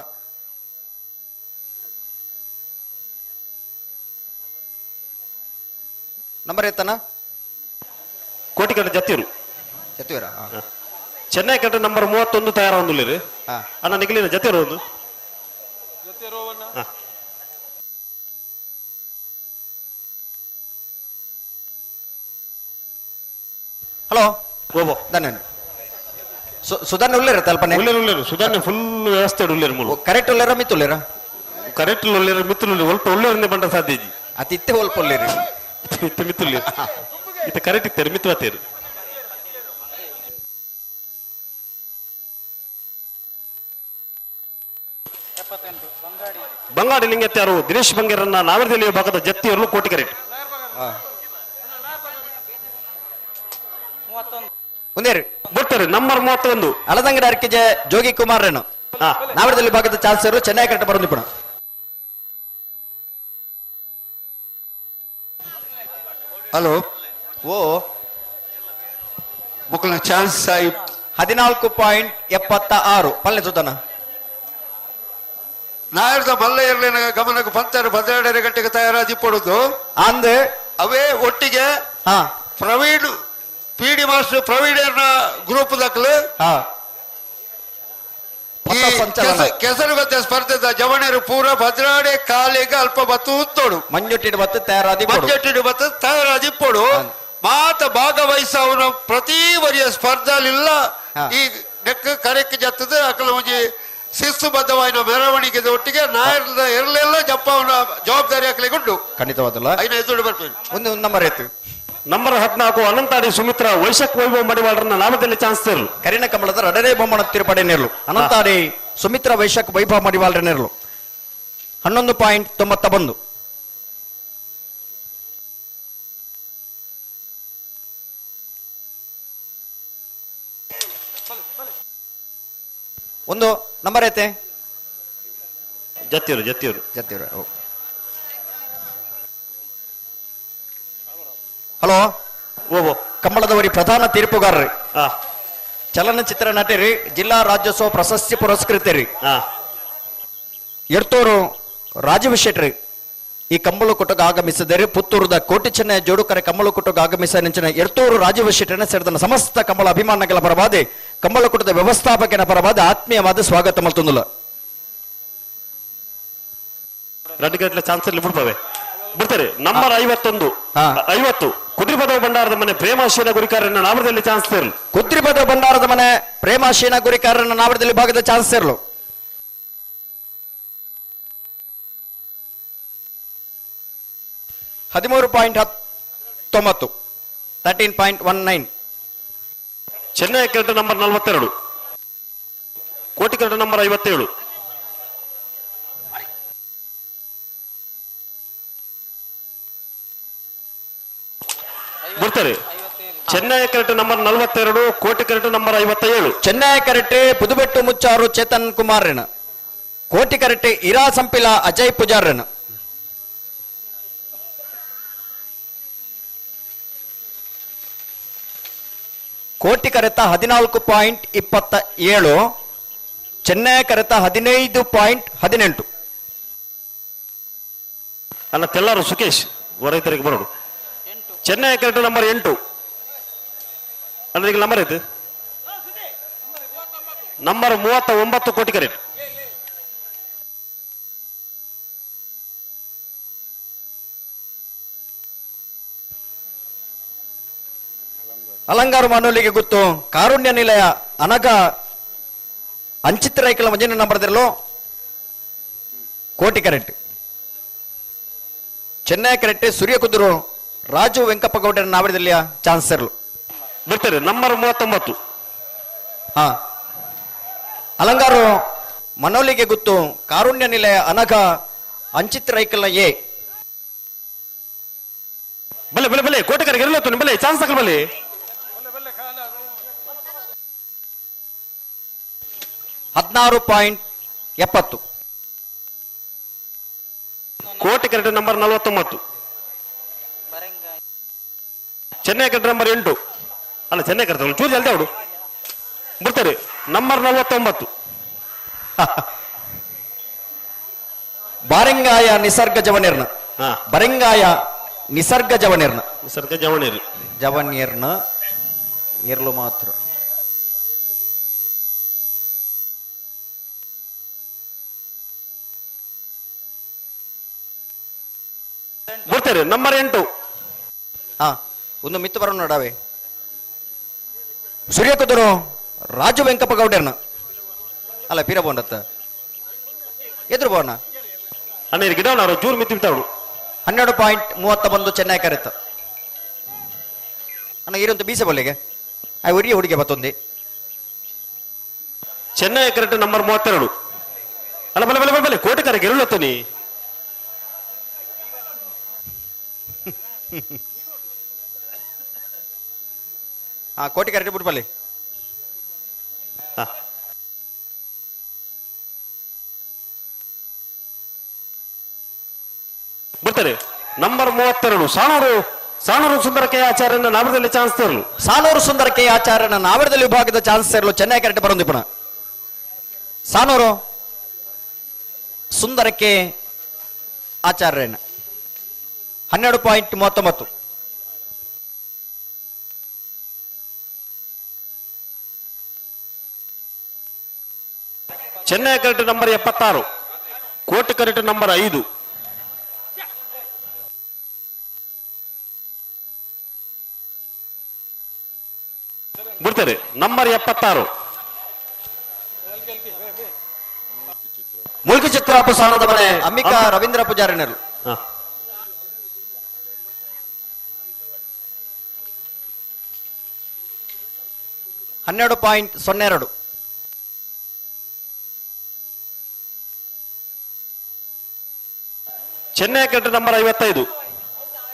ನಂಬರ್ ಎತ್ತನ? Kotikere ಜತ್ತಿರು ಜತ್ತಿರ ಚೆನ್ನೈ ಕಟ್ಟೆ ನಂಬರ್ 31 ತಯಾರ ಅಣ್ಣ ನಿಖಲಿನ ಜತ್ತಿರು ಒಂದು ಹಲೋ ಓಬೋ ಧನ್ಯ ಸುಧಾರಣೆ ಉಳ್ಳೇರ ತಲ್ಪನೆ ಉಳ್ಳೇರು ಉಳ್ಳೇರು ಸುಧಾರಣೆ ಫುಲ್ ವ್ಯವಸ್ಥೆ ಉಳ್ಳೇರು ಮೂಲು ಕರೆಕ್ಟ್ ಉಳ್ಳೇರ ಮಿತ್ತುಳ್ಳೇರ ಕರೆಕ್ಟ್ ಉಳ್ಳೇರ ಮಿತ್ತುಳ್ಳೇರು ಒಲ್ಪ ಉಳ್ಳೇರನ್ನೇ ಬಂಡ ಸಾಧ್ಯ ಇಜ್ಜಿ ಅತಿ ಇತ್ತೆ ಒಲ್ಪ ಉಳ್ಳೇರು ಇತ್ತೆ ಮಿತ್ತುಳ್ಳೇರು ಇತ್ತೆ ಕರೆಕ್ಟ್ ಇತ್ತೇರು ಮಿತ್ತು ಬತ್ತೇರು ಬಂಗಾಡಿ ಲಿಂಗತ್ಯಾರು ದಿನೇಶ್ ಬಂಗೇರನ್ನ ನಾವರದಲ್ಲಿ ಭಾಗದ ಜತ್ತಿಯವರು ಕೋಟಿ ಕರೆಕ್ಟ್ ಒಂದೇರು ಬರ್ತಾರೆ ನಂಬರ್ 31 ಅಲದಂಗಡ ಅರ್ಕಿಜೆ ಜೋಗಿ ಕುಮಾರ್ ರೇನು ನಾವರದಲ್ಲಿ ಭಾಗದ ಚಾನ್ಸರು ಚೆನ್ನೈ ಕರೆಕ್ಟ್ ಬರೋದು ನಿಪುಣ ಹಲೋ ಓ ಮಕ್ಕಳ ಚಾನ್ಸ್ ಸಾಹಿಬ್ 14.76 ಪಲ್ಲೆ ಸುಧಾನ ನಾಯರ್ದ ಮಲ್ಲ ಇರ್ಲಿನ ಗಮನಕ್ಕೆ ಪಂಚಾರು 12 ಗಂಟೆಗೆ ತಯಾರಾಗಿ ಪಡುದು ಅಂದ್ ಅವೇ ಒಟ್ಟಿಗೆ Praveen P D master Praveen group ದಾಖಲು ಕೆಸರುಗದ್ದೆ ಸ್ಪರ್ಧೆದ ಜವಣರು ಪೂರ ಭದ್ರಾಡೆ ಕಾಲಿಗೆ ಅಲ್ಪ ಬತ್ತು ಉತ್ತೋಡು ಮಂಜೊಟ್ಟಿಡು ಬತ್ತು ತಯಾರಾದಿ ಮಂಜೊಟ್ಟಿಡು ಬತ್ತು ತಯಾರಾದಿ ಪೋಡು ಮಾತ ಭಾಗವಹಿಸವನ ಪ್ರತಿ ವರಿಯ ಸ್ಪರ್ಧೆಲಿಲ್ಲ ಈ ನೆಕ್ ಕರೆಕ್ ಜತ್ತದ ಅಕಲ ಒಂಜಿ ಶಿಸ್ತುಬದ್ಧವಾದ ಮೆರವಣಿಗೆ ಒಟ್ಟಿಗೆ ನಾಯರ್ದ ಎರಲೆಲ್ಲ ಜಪ್ಪವನ ಜವಾಬ್ದಾರಿ ಹಾಕಲಿಕ್ಕೆ ಉಂಟು ಖಂಡಿತವಾದಲ್ಲ ಐನ ಎದುರು ಬರ್ತೀವಿ ಒಂದು ನಂಬರ್ ಆಯ್ತು ನಂಬರ್ 14 ಅನಂತಾಡಿ ಸುಮಿತ್ರಾ ವೈಶಕ್ ವೈಭವ್ ಮಡಿವಾಳರನ್ನ ನಾಮದಲ್ಲಿ ಚಾನ್ಸ್ ತೇರಲು ಕರಿನ ಕಮಲದ ರಡನೆ ಬೊಮ್ಮನ ತಿರುಪಡೆ ನೇರಲು ಅನಂತಾಡಿ ಸುಮಿತ್ರಾ ವೈಶಕ್ ವೈಭವ್ ಮಡಿವಾಳರ ನೇರಲು 11.91 ಒಂದು ನಂಬರ್ ಐತೆ ಜತ್ತಿರು ಜತ್ತಿರು ಜತ್ತಿರು ಹಲೋ ಓಬೋ ಕಂಬಳದವರಿ ಪ್ರಧಾನ ತೀರ್ಪುಗಾರರಿ ಚಲನಚಿತ್ರ ನಟರಿ ಜಿಲ್ಲಾ ರಾಜ್ಯೋತ್ಸವ ಪ್ರಶಸ್ತಿ ಪುರಸ್ಕೃತರಿ ಎಡ್ತೂರು ರಾಜೀವ್ ಶೆಟ್ರಿ ಈ ಕಂಬಳ ಕುಟುಗ ಆಗಮಿಸಿದರೆ ಪುತ್ತೂರದ ಕೋಟಿ ಚೆನ್ನೈ ಜೋಡುಕರೆ ಕಂಬಳ ಕುಟುಗ ಆಗಮಿಸ ನೆಂಚಿನ ಎಡ್ತೂರು ರಾಜೀವ್ ಶೆಟ್ಟರನ್ನ ಸೇರಿದ ಸಮಸ್ತ ಕಂಬಳ ಅಭಿಮಾನಗಳ ಪರವಾದ ಕಂಬಳ ಕುಟದ ವ್ಯವಸ್ಥಾಪಕನ ಪರವಾದ ಆತ್ಮೀಯವಾದ ಸ್ವಾಗತ ಮಲ್ತೊಂದುಲ್ಲ ಎರಡು ಗಂಟೆ ಚಾನ್ಸ್ ಬಿಡ್ತವೆ ಬಿಡ್ತಾರೆ ನಂಬರ್ 51 50 ಕುದ್ರಿಪದ ಭಂಡಾರದ ಮನೆ ಪ್ರೇಮಾಶೀನ ಗುರಿಕಾರನ ನಾಮದಲ್ಲಿ ಚಾನ್ಸ್ ಸೇರಲು ಕುದ್ರಿಪದ ಭಂಡಾರದ ಮನೆ ಪ್ರೇಮಾಶೀನ ಗುರಿಕಾರನ ನಾಮದಲ್ಲಿ ಭಾಗದ ಚಾನ್ಸ್ ಸೇರಲು ಹದಿಮೂರು point 19 13.19 Chennaya correct number 42 Koti correct number 57 ಬರ್ತಾರೆ Chennaya correct number 42 Koti correct number 57 Chennaya correct Pudubettu Mucharu Chetan ಕುಮಾರ್ನ ಕೋಟಿ ಕರೆಕ್ಟ್ ಇರಾ ಸಂಪಿಲ ಅಜಯ್ ಪೂಜಾರ್ನ ಕೋಟಿ ಕರೆತ 14.27 ಚೆನ್ನೈ ಕರೆತ 15.18 ಅಲ್ಲ ತೆಲ್ಲಾರು ಸುಖೇಶ್ ರೈತರಿಗೆ ಬರೋದು ಚೆನ್ನೈ ಕರೆಕ್ಟ್ ನಂಬರ್ 8 ಅಂದ್ರೆ ಈಗ ನಂಬರ್ ಐತೆ ನಂಬರ್ 39 ಕೋಟಿ ಕರೆಕ್ಟ್ ಅಲಂಗಾರು ಮಾನವಲಿಗೆ ಗೊತ್ತು ಕಾರುಣ್ಯ ನಿಲಯ ಅನಗ ಅಂಚಿತ್ ರೈಕಲ ಮಂಜಿನ ನಂಬರ್ದಿರಲು ಕೋಟಿ ಕರೆಕ್ಟ್ ಚೆನ್ನೈ ಕರೆಕ್ಟ್ ಸೂರ್ಯ ಕುದುರು ರಾಜು ವೆಂಕಪ್ಪ ಗೌಡರ ನಾವರದಲ್ಲಿಯ ಚಾನ್ಸರ್ಲು ಬರ್ತಾರೆ ನಂಬರ್ 39 ಹಾ ಅಲಂಗಾರು ಮನೋಲಿಗೆ ಗೊತ್ತು ಕಾರುಣ್ಯ ನಿಲಯ ಅನಘ ಅಂಚಿತ್ ರೈಕಲ್ನ ಎ ಬಲೆ ಬಲೆ ಬಲೆ ಕೋಟೆ ಕರೆಗೆ ಇರಲತ್ತು ಬಲೆ ಚಾನ್ಸ್ ತಗೊಳ್ಳಿ ಬಲೆ 16.70 ಕೋಟೆ correct number 49 Chennai correct number 8 ಅಲ್ಲ ಚೆನ್ನೈ ಕರೆಕ್ಟ್ ಚೂರು ಜಲ್ದಿ ಅವಡು ಬರ್ತಾರೆ ನಂಬರ್ 49 ಬಾರಿಂಗಾಯ ನಿಸರ್ಗ ಜವನಿರ್ನ ಬರಿಂಗಾಯ ನಿಸರ್ಗ ಜವನಿರ್ನ ನಿಸರ್ಗ ಜವನಿರ್ ಜವನಿರ್ನ ಎರ್ಲು ಮಾತ್ರ. ಬರ್ತಾರೆ ನಂಬರ್ 8. ಹಾ ಒಂದು ಮಿತ್ತು ಬರೋಣ ನೋಡಾವೆ. ಸೂರ್ಯಕುದರು ರಾಜು ವೆಂಕಪ್ಪ ಗೌಡರ್ನ ಅಲ್ಲ ಪೀರಬೋಂಡತ್ತ ಎದುರು ಬೋಣ ಅಣ್ಣ ಗಿಡ ಜೂರ್ ಮಿತ್ತು ಬಿತ್ತಾವಳು. 12.31 ಚೆನ್ನೈ ಕರೆತ ಅಣ್ಣ ಇರಂತ ಬೀಸೆ ಬಲ್ಲಿಗೆ ಆ ಒರಿಯ ಹುಡುಗಿ ಬತ್ತೊಂದಿ. Chennai correct number 32. ಅಲ್ಲ ಬಲೆ ಬಲೆ ಬಲೆ ಕೋಟೆ ಕರೆ ಗೆಲ್ಲುತ್ತನಿ. ಹಾ ಕೋಟಿ ಕರೆಕ್ಟ್ ಬಿಟ್ಟು ಬಲ್ಲಿ. ಬರ್ತಾರೆ ನಂಬರ್ 32 ಸಾಣೂರು ಸಾಣೂರು ಸುಂದರ ಕೆ ಆಚಾರ್ಯನ ನಾವರದಲ್ಲಿ ಚಾನ್ಸ್ ತರಲು. ಸಾಣೂರು ಸುಂದರ ಕೆ ಆಚಾರ್ಯನ ನಾವರದಲ್ಲಿ ವಿಭಾಗದ ಚಾನ್ಸ್ ಸೇರಲು ಚೆನ್ನೈ ಕರೆಕ್ಟ್ ಬರೋದು ಪುನಃ. ಸಾಣೂರು ಸುಂದರ ಕೆ ಆಚಾರ್ಯನ 12.39. ಚೆನ್ನೈ ಕರೆಕ್ಟ್ ನಂಬರ್ 76, ಕೋಟೆ ಕರೆಕ್ಟ್ ನಂಬರ್ 5. ಬಿಡ್ತಾರೆ ನಂಬರ್ 76. ಮುಲ್ಕಿ ಚಿತ್ರಾಪು ಸಾಣದ ಮನೆ ಅಂಬಿಕಾ ರವೀಂದ್ರ ಪೂಜಾರಿನರು. 12.02. Chennai correct number 55.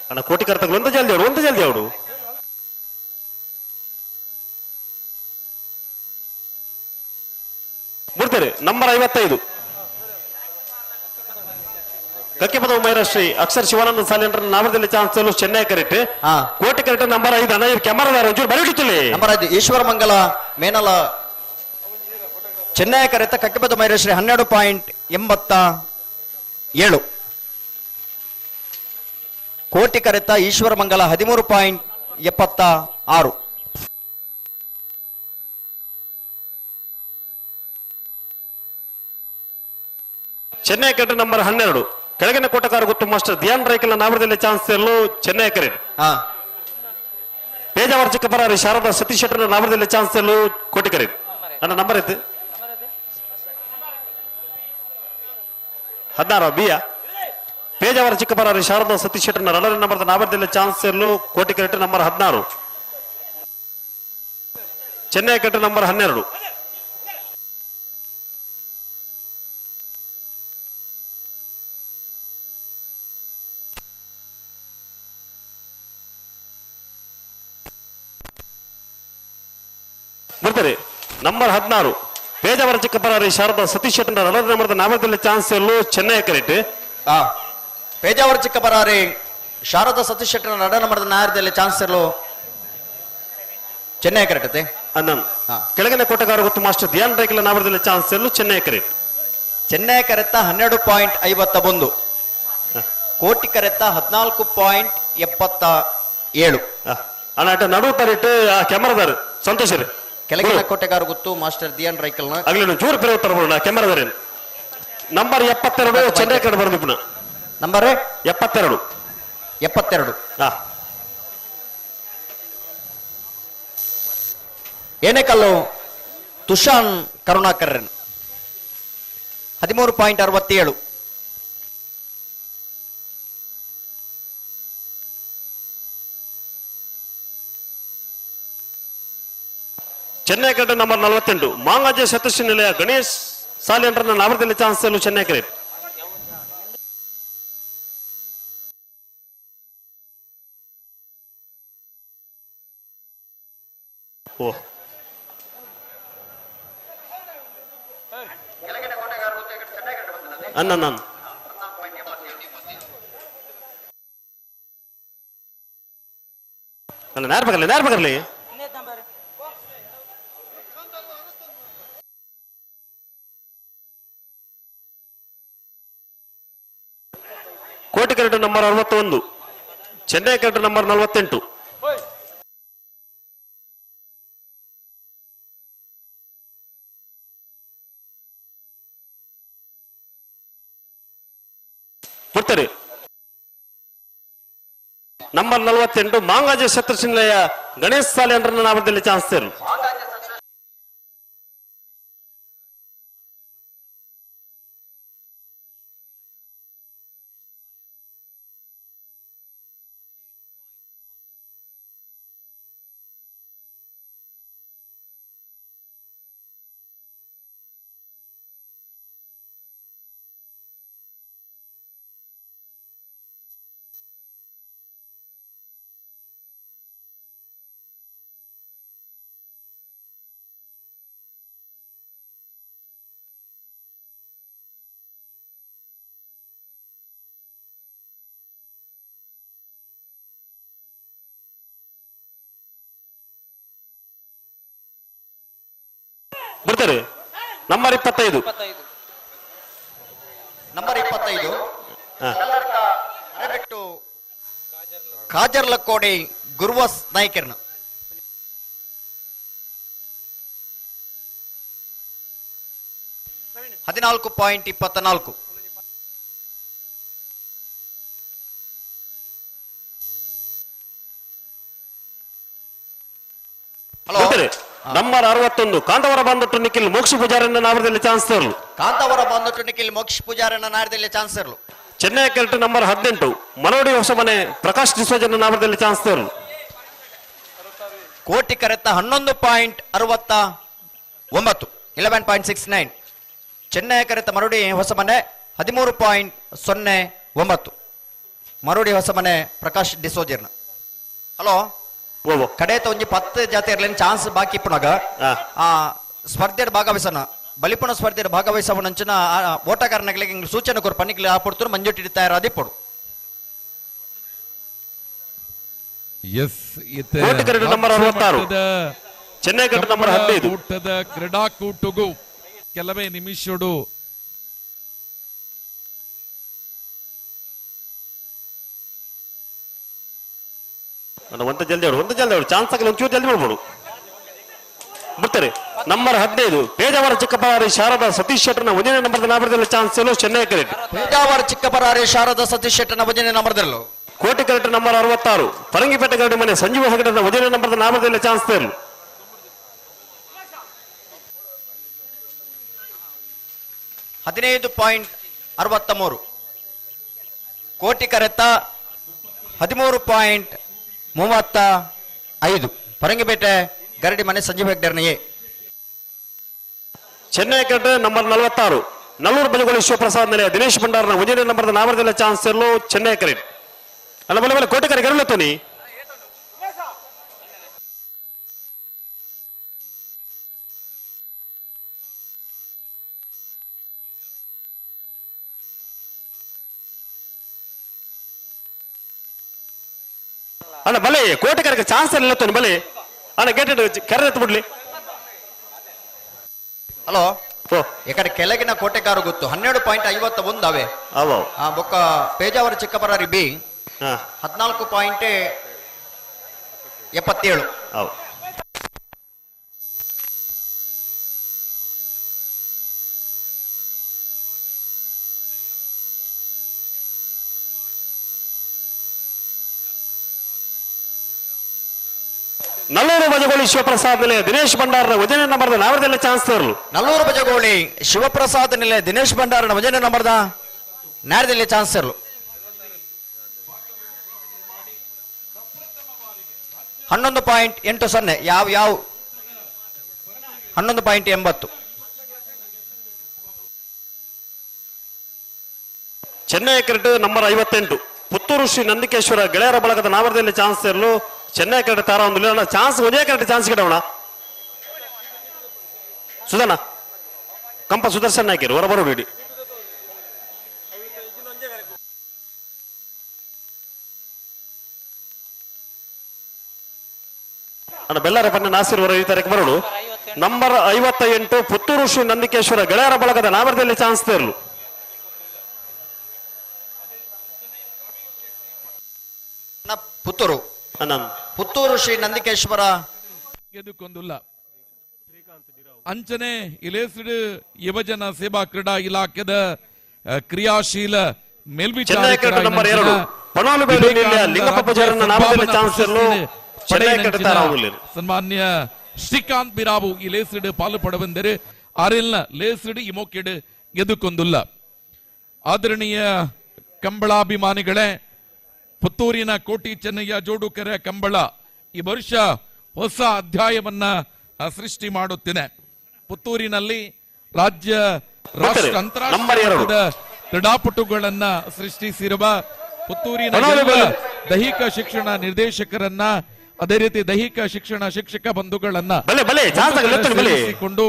ಅಣ್ಣ ಕೋಟಿ ಕರ್ತಗಳು ಒಂದು ಜಲ್ದಿ ಅವಳು, ಒಂದು ಜಲ್ದಿ ಅವಳು. ಬಿಡ್ತಾರೆ ನಂಬರ್ 55. ಕಕ್ಕೆಪದ ಮೈರಶ್ರೀ ಅಕ್ಷರ್ ಶಿವಾನಂದ ಸಾಲೇಂದ್ರ ನಾಮದಲ್ಲಿ ಚಾನ್ಸ್ ಚೆನ್ನೈ ಕರೆಕ್ಟ್ ಕೋಟೆ ಕರೆಕ್ಟ್ ನಂಬರ್ 5. ಅಣ್ಣ ಇವ್ರು ಕ್ಯಾಮರಾದಾರ ಒಂಚೂರು ಬರಬಿಡುತ್ತಿಲ್ಲ. ನಂಬರ್ 5 ಈಶ್ವರ ಮಂಗಲ ಮೇನಲ ಚೆನ್ನೈ ಕರೆತ ಕಕ್ಕೆಪದ ಮೈರಶ್ರೀ 12.87. ಕೋಟಿ ಕರೆತ ಈಶ್ವರ ಮಂಗಲ 13.76. ಚೆನ್ನೈ ಕರೆಕ್ಟ್ ನಂಬರ್ 12 ಕೆಳಗಿನ ಕೋಟಕಾರ ಗೊತ್ತು ಮಾಸ್ಟರ್ ಧ್ಯಾನ್ ರೈಕಲ್ ನಾಮದಲ್ಲಿ ಚಾನ್ಸ್ ಸೇರಲು ಚೆನ್ನೈ ಕರೆಕ್ಟ್. ಪೇಜಾವರ ಚಿಕ್ಕಪರಾರಿ ಶಾರದಾ ಸತೀಶ್ ಶೆಟ್ಟರ್ ನಾಮದಲ್ಲಿ ಚಾನ್ಸ್ ಸೇರಲು ಕೋಟಿ ಕರೆಕ್ಟ್. ನನ್ನ ನಂಬರ್ ಇತ್ತು 16 ಬಿಯ. ಪೇಜಾವರ ಚಿಕ್ಕಪರಾರಿ ಶಾರದಾ ಸತೀಶ್ ಶೆಟ್ಟರ್ ರಡರ ನಂಬರ್ ನಾಮದಲ್ಲಿ ಚಾನ್ಸ್ ಸೇರಲು Koti correct number 16. Chennaya correct number 12. ಬರ್ತಾರೆ ನಂಬರ್ 16 ಪೇಜಾವರ ಚಿಕ್ಕಪರಾರಿ ಶಾರದಾ ಸತೀಶ್ ಶೆಟ್ಟರ್ ರಡರ ನಂಬರ್ ನಾಮದಲ್ಲಿ ಚಾನ್ಸ್ ಸೇರಲು ಚೆನ್ನೈ ಕರೆಕ್ಟ್. ಪೇಜಾವರ ಚಿಕ್ಕಪರಾರಿ ಶಾರದಾ ಸತೀಶ್ ಶೆಟ್ಟರ್ ನಡ ನಂಬರ್ ನಾಯರದಲ್ಲಿ ಚಾನ್ಸ್ ಸೇರಲು ಚೆನ್ನೈ ಕರೆಕ್ಟ್. ಕೆಳಗಿನ ಕೋಟೆಗಾರ ಗೊತ್ತು ಮಾಸ್ಟರ್ ಧ್ಯಾನ್ ರೈಕಲ್ ನಾಮದಲ್ಲಿ ಚಾನ್ಸ್ ಸೇರಲು ಚೆನ್ನೈ ಕರೆಕ್ಟ್. ಚೆನ್ನೈ ಕರೆತ 12.51, ಕೋಟಿ ಕರೆತ 14.77. ಅಣ್ಣ ನಡುವು ತರಿಟ್ಟು ಕ್ಯಾಮರಾದಾರ ಸಂತೋಷ್ ರೀ. ಕೆಳಗಿನ ಕೋಟೆಗಾರ ಗೊತ್ತು ಮಾಸ್ಟರ್ ದಿಯಾನ್ ರೈಕಲ್ ಆಗ್ಲಿ ಜೋರು ಪೆರೆ ತರಬೋಣ ಕ್ಯಾಮರಾದಾರ. ನಂಬರ್ 72 ಚೆನ್ನೈ ಕಡೆ ಬರೋದು ಪುನಃ. ನಂಬರ್ 72. 72. ಏನೇಕಲ್ಲು ತುಷಾನ್ ಕರುಣಾಕರನ್ 13.67. ಚೆನ್ನೈ ಕಡೆ ನಂಬರ್ 48 ಮಾಂಗಾಜೆ ಸತುಷ್ ನಿಲಯ ಗಣೇಶ್ ಸಾಲೇಂದ್ರನ ನಾಮದಲ್ಲಿ ಚಾನ್ಸ್ ಚೆನ್ನೈ ಕರೆಕ್ಟ್. ಓ ಅಣ್ಣ ನಾನು ಅಣ್ಣ ನೇರ ಬರಲಿ, ನೇರ ಬರಲಿ. Koti correct number 61, Chennaya correct number 48. ಬಿಡ್ತಾರೆ. ನಂಬರ್ 48 ಮಾಂಗಾಜ ಶತ್ರುಚಿನ್ಲಯ ಗಣೇಶ್ ಸಾಲೆ ನಾಮದಲ್ಲಿ ಚಾನ್ಸ್ ತೇರು. ಬರ್ತಾರೆ. ನಂಬರ್ 25. ನಂಬರ್ 25 ಅರೆಬೆಟ್ಟು ಕಾಜರ್ಲಕೋಡಿ ಗುರುವಸ್ ನಾಯ್ಕರ್ನ. ಹದಿನಾಲ್ಕು ಪಾಯಿಂಟ್ 24. ಹಲೋ, ನಂಬರ್ 61 ಕಾಂತಾವರ ಬಂದಟ್ಟು ನಿಖಿಲ್ ಮೋಕ್ಷ ಪೂಜಾರನ್ನ ನಾಮದಲ್ಲಿ ಚಾನ್ಸ್ ತರಲು. ಕಾಂತಾವರ ಬಂದಟ್ಟು ನಿಖಿಲ್ ಮೋಕ್ಷ ಪೂಜಾರನ್ನ ನಾಡದಲ್ಲಿ ಚಾನ್ಸ್ ತರಲು. ಚೆನ್ನೈ ಕೆರೆಟ್ ನಂಬರ್ 18 ಮನೋಡಿ ಹೊಸಮನೆ ಪ್ರಕಾಶ್ ಡಿಸೋಜನ ನಾಮದಲ್ಲಿ ಚಾನ್ಸ್ ತರಲು. ಕೋಟಿ ಕರೆತ 11.69, 11.69. ಚೆನ್ನೈ ಕರೆತ ಮರುಡಿ ಹೊಸಮನೆ 13.09. ಮರುಡಿ ಹೊಸಮನೆ ಪ್ರಕಾಶ್ ಡಿಸೋಜರ್ನ. ಹಲೋ, ಕಡೆತ ಒಂಜಿ 10 ಜಾತಿ ಇರ್ಲಿನ ಚಾನ್ಸ್ ಬಾಕಿ ಇಪ್ಪುನಾಗ ಆ ಸ್ಪರ್ಧೆಡ್ ಭಾಗವಹಿಸನ ಬಲಿಪುಣ ಸ್ಪರ್ಧೆಡ್ ಭಾಗವಹಿಸವನಂಚಿನ ಓಟಗಾರನಗಳಿಗೆ ಸೂಚನೆ ಕೊರು ಪನ್ನಿಕ್ಲಿ ಆಪಡ್ತರು ಮಂಜುಟಿ ತಯಾರಾದಿಪ್ಪಡು. ಎಸ್, ನಂಬರ್ 66 ಚೆನ್ನೈ ನಂಬರ್ 15 ಕೂಟದ ಕ್ರೀಡಾಕೂಟಗೂ ಕೆಲವೇ ನಿಮಿಷಡು ಒಂತ ಜಲ್ದಿ ಅವಳು, ಒಂತ ಜಲ್ದಿ ಅವಳು ಚಾನ್ಸ್ ಆಗಲ್ಲ, ಒಂಚೂರು ಜಲ್ದಿ ಮಾಡ್ಬೋದು. ಬರ್ತಾರೆ. ನಂಬರ್ 15 ಪೇಜಾವರ ಚಿಕ್ಕಪರಾರಿ ಶಾರದಾ ಸತೀಶ್ ಶೆಟ್ಟರ್ನ ಒಂದನೇ ನಂಬರ್ ನಾಮದಲ್ಲಿ ಚಾನ್ಸ್ ಇಲ್ಲೋ ಚೆನ್ನೈ ಕ್ರಿಕೆಟ್. ಪೇಜಾವರ ಚಿಕ್ಕಪರಾರಿ ಶಾರದಾ ಸತೀಶ್ ಶೆಟ್ಟರ್ನ ಒಂದನೇ ನಂಬರ್ದಲ್ಲೋ. ಕೋಟಿ ಕರೆಕ್ಟ್ ನಂಬರ್ 66 ಫರಂಗಿಪೇಟೆ ಗರಡಿ ಮನೆ ಸಂಜೀವ ಹೆಗಡೆನ ಒಂದನೇ ನಂಬರ್ ನಾಮದಲ್ಲಿ ಚಾನ್ಸ್ ತೇರು. ಹದಿನೈದು ಪಾಯಿಂಟ್ 63. ಕೋಟಿ ಕರೆತ 13.35. ಫರಂಗಿಪೇಟೆ ಗರಡಿ ಮನೆ ಸಂಜೀವ ಹೆಗ್ಡೆರ್ನ ಎ. ಚೆನ್ನೈ ಕ್ರಿಕೆಟ್ ನಂಬರ್ 46 ನಲ್ಲೂರು ಬಜಗೋಳಿ ಶಿವಪ್ರಸಾದ್ ನೆಲೆಯ ದಿನೇಶ್ ಭಂಡಾರನ ಒಂದನೇ ನಂಬರ್ ನಾಮದಲ್ಲಿ ಚಾನ್ಸ್ ಇರಲು ಚೆನ್ನೈ ಕ್ರಿಕೆಟ್. ಅಲ್ಲ ಬಲೆ ಬಲೆ ಕೋಟೆ ಕರೆ ಗರಳತ್ತೋನಿ. ಅಣ್ಣ ಬಲೆ ಕೋಟೆ ಕರೆಗೆ ಚಾನ್ಸ್ ಇಲ್ಲ ತೋನಿ ಬಲೆ ಅಣ್ಣ ಗೇಟ್ ಕೆರೆ ಎತ್ತು ಬಿಡ್ಲಿ. ಹಲೋ, ಈ ಕಡೆ ಕೆಳಗಿನ ಕೋಟೆಗಾರು ಗೊತ್ತು 12.51 ಅವೆ. ಬೊಕ್ಕ ಪೇಜಾವರ ಚಿಕ್ಕಬರಾರಿ ಬಿ 14.77. ನಲ್ಲೂರು ಬಜಗೋಳಿ ಶಿವಪ್ರಸಾದ್ ನಿಲಯ ದಿನೇಶ್ ಭಂಡಾರನ ವಜನೆ ನಂಬರ್ದ ನಾವರದಲ್ಲಿ ಚಾನ್ಸ್ ತರಲು. ನಲ್ಲೂರು ಬಜಗೋಳಿ ಶಿವಪ್ರಸಾದ್ ನಿಲಯ ದಿನೇಶ್ ಭಂಡಾರನ ವಜನೆ ನಂಬರ್ದ ನಾರದಲ್ಲಿ ಚಾನ್ಸ್ ತರಲು. 11.80 ಯಾವ ಯಾವ 11.80. ಚೆನ್ನೈ ಕ್ರಿಕೆಟ್ ನಂಬರ್ 58 ಪುತ್ತೂರು ಶ್ರೀ ನಂದಿಕೇಶ್ವರ ಗೆಳೆಯರ ಬಳಗದ ನಾವರದಲ್ಲಿ ಚಾನ್ಸ್ ತರಲು. ಚೆನ್ನೈ ಕ್ರಿಕೆಟ್ ತಾರ ಒಂದು ಚಾನ್ಸ್ ಒಂದೇ ಕರೆಕ್ಟ್ ಚಾನ್ಸ್ ಗಿಡವಣ ಸುಧನ ಕಂಪ ಸುದರ್ಶನ್ ನಾಯ್ಕರು ಹೊರ ಬರೋಡಿ. ಅಣ್ಣ ಬೆಳ್ಳಾರೆ ಪನ್ನ ನಾಸಿರ್ ಹೊರ ಈ ತಾರೀಕು ಬರೋಡು. ನಂಬರ್ 58 ಪುತ್ತೂರು ಶ್ರೀ ನಂದಿಕೇಶ್ವರ ಗೆಳೆಯರ ಬಳಗದ ನಾಮರದಲ್ಲಿ ಚಾನ್ಸ್ ತೇರಲು. ಪುತ್ತೂರು ಪುತ್ತೂರು ಶ್ರೀ ನಂದಿಕೇಶ್ವರ ಗೆದ್ದುಕೊಂದುಲ್ಲ. ಅಂಚನೆ ಇಲೇಸಿಡು ಯುವಜನ ಸೇವಾ ಕ್ರೀಡಾ ಇಲಾಖೆದ ಕ್ರಿಯಾಶೀಲ ಚೆನ್ನೈ ನಂಬರ್ 2 ಪಣೋಲು ಲಿಂಗಪ್ಪ ಪೂಜಾರನ ನಾಮದಲ್ಲಿ ಚಾನ್ಸ್ ಚೆನ್ನೈ ಕಟ್ಟುತ್ತಾರೆ. ಸನ್ಮಾನ್ಯ ಶ್ರೀಕಾಂತ್ ಬಿರಾವು ಈ ಲೇಸಿಡು ಪಾಲು ಪಡವೆಂದರೆ ಆರೆಲ್ನ ಲೇಸಿಡು ಇಮೋಕೆಡು ಎದುಕೊಂದುಲ್ಲ. ಆದರಣೀಯ ಕಂಬಳಾಭಿಮಾನಿಗಳೇ, ಪುತ್ತೂರಿನ ಕೋಟಿ ಚೆನ್ನಯ್ಯ ಜೋಡುಕೆರೆ ಕಂಬಳ ಈ ವರ್ಷ ಹೊಸ ಅಧ್ಯಾಯವನ್ನ ಸೃಷ್ಟಿ ಮಾಡುತ್ತಿದೆ. ಪುತ್ತೂರಿನಲ್ಲಿ ರಾಜ್ಯ ರಾಷ್ಟ್ರ ಅಂತಾರಾಷ್ಟ್ರೀಯ ಕ್ರೀಡಾಪಟುಗಳನ್ನ ಸೃಷ್ಟಿಸಿರುವ ಪುತ್ತೂರಿನ ದೈಹಿಕ ಶಿಕ್ಷಣ ನಿರ್ದೇಶಕರನ್ನ, ಅದೇ ರೀತಿ ದೈಹಿಕ ಶಿಕ್ಷಣ ಶಿಕ್ಷಕ ಬಂಧುಗಳನ್ನ ಸೇರಿಸಿಕೊಂಡು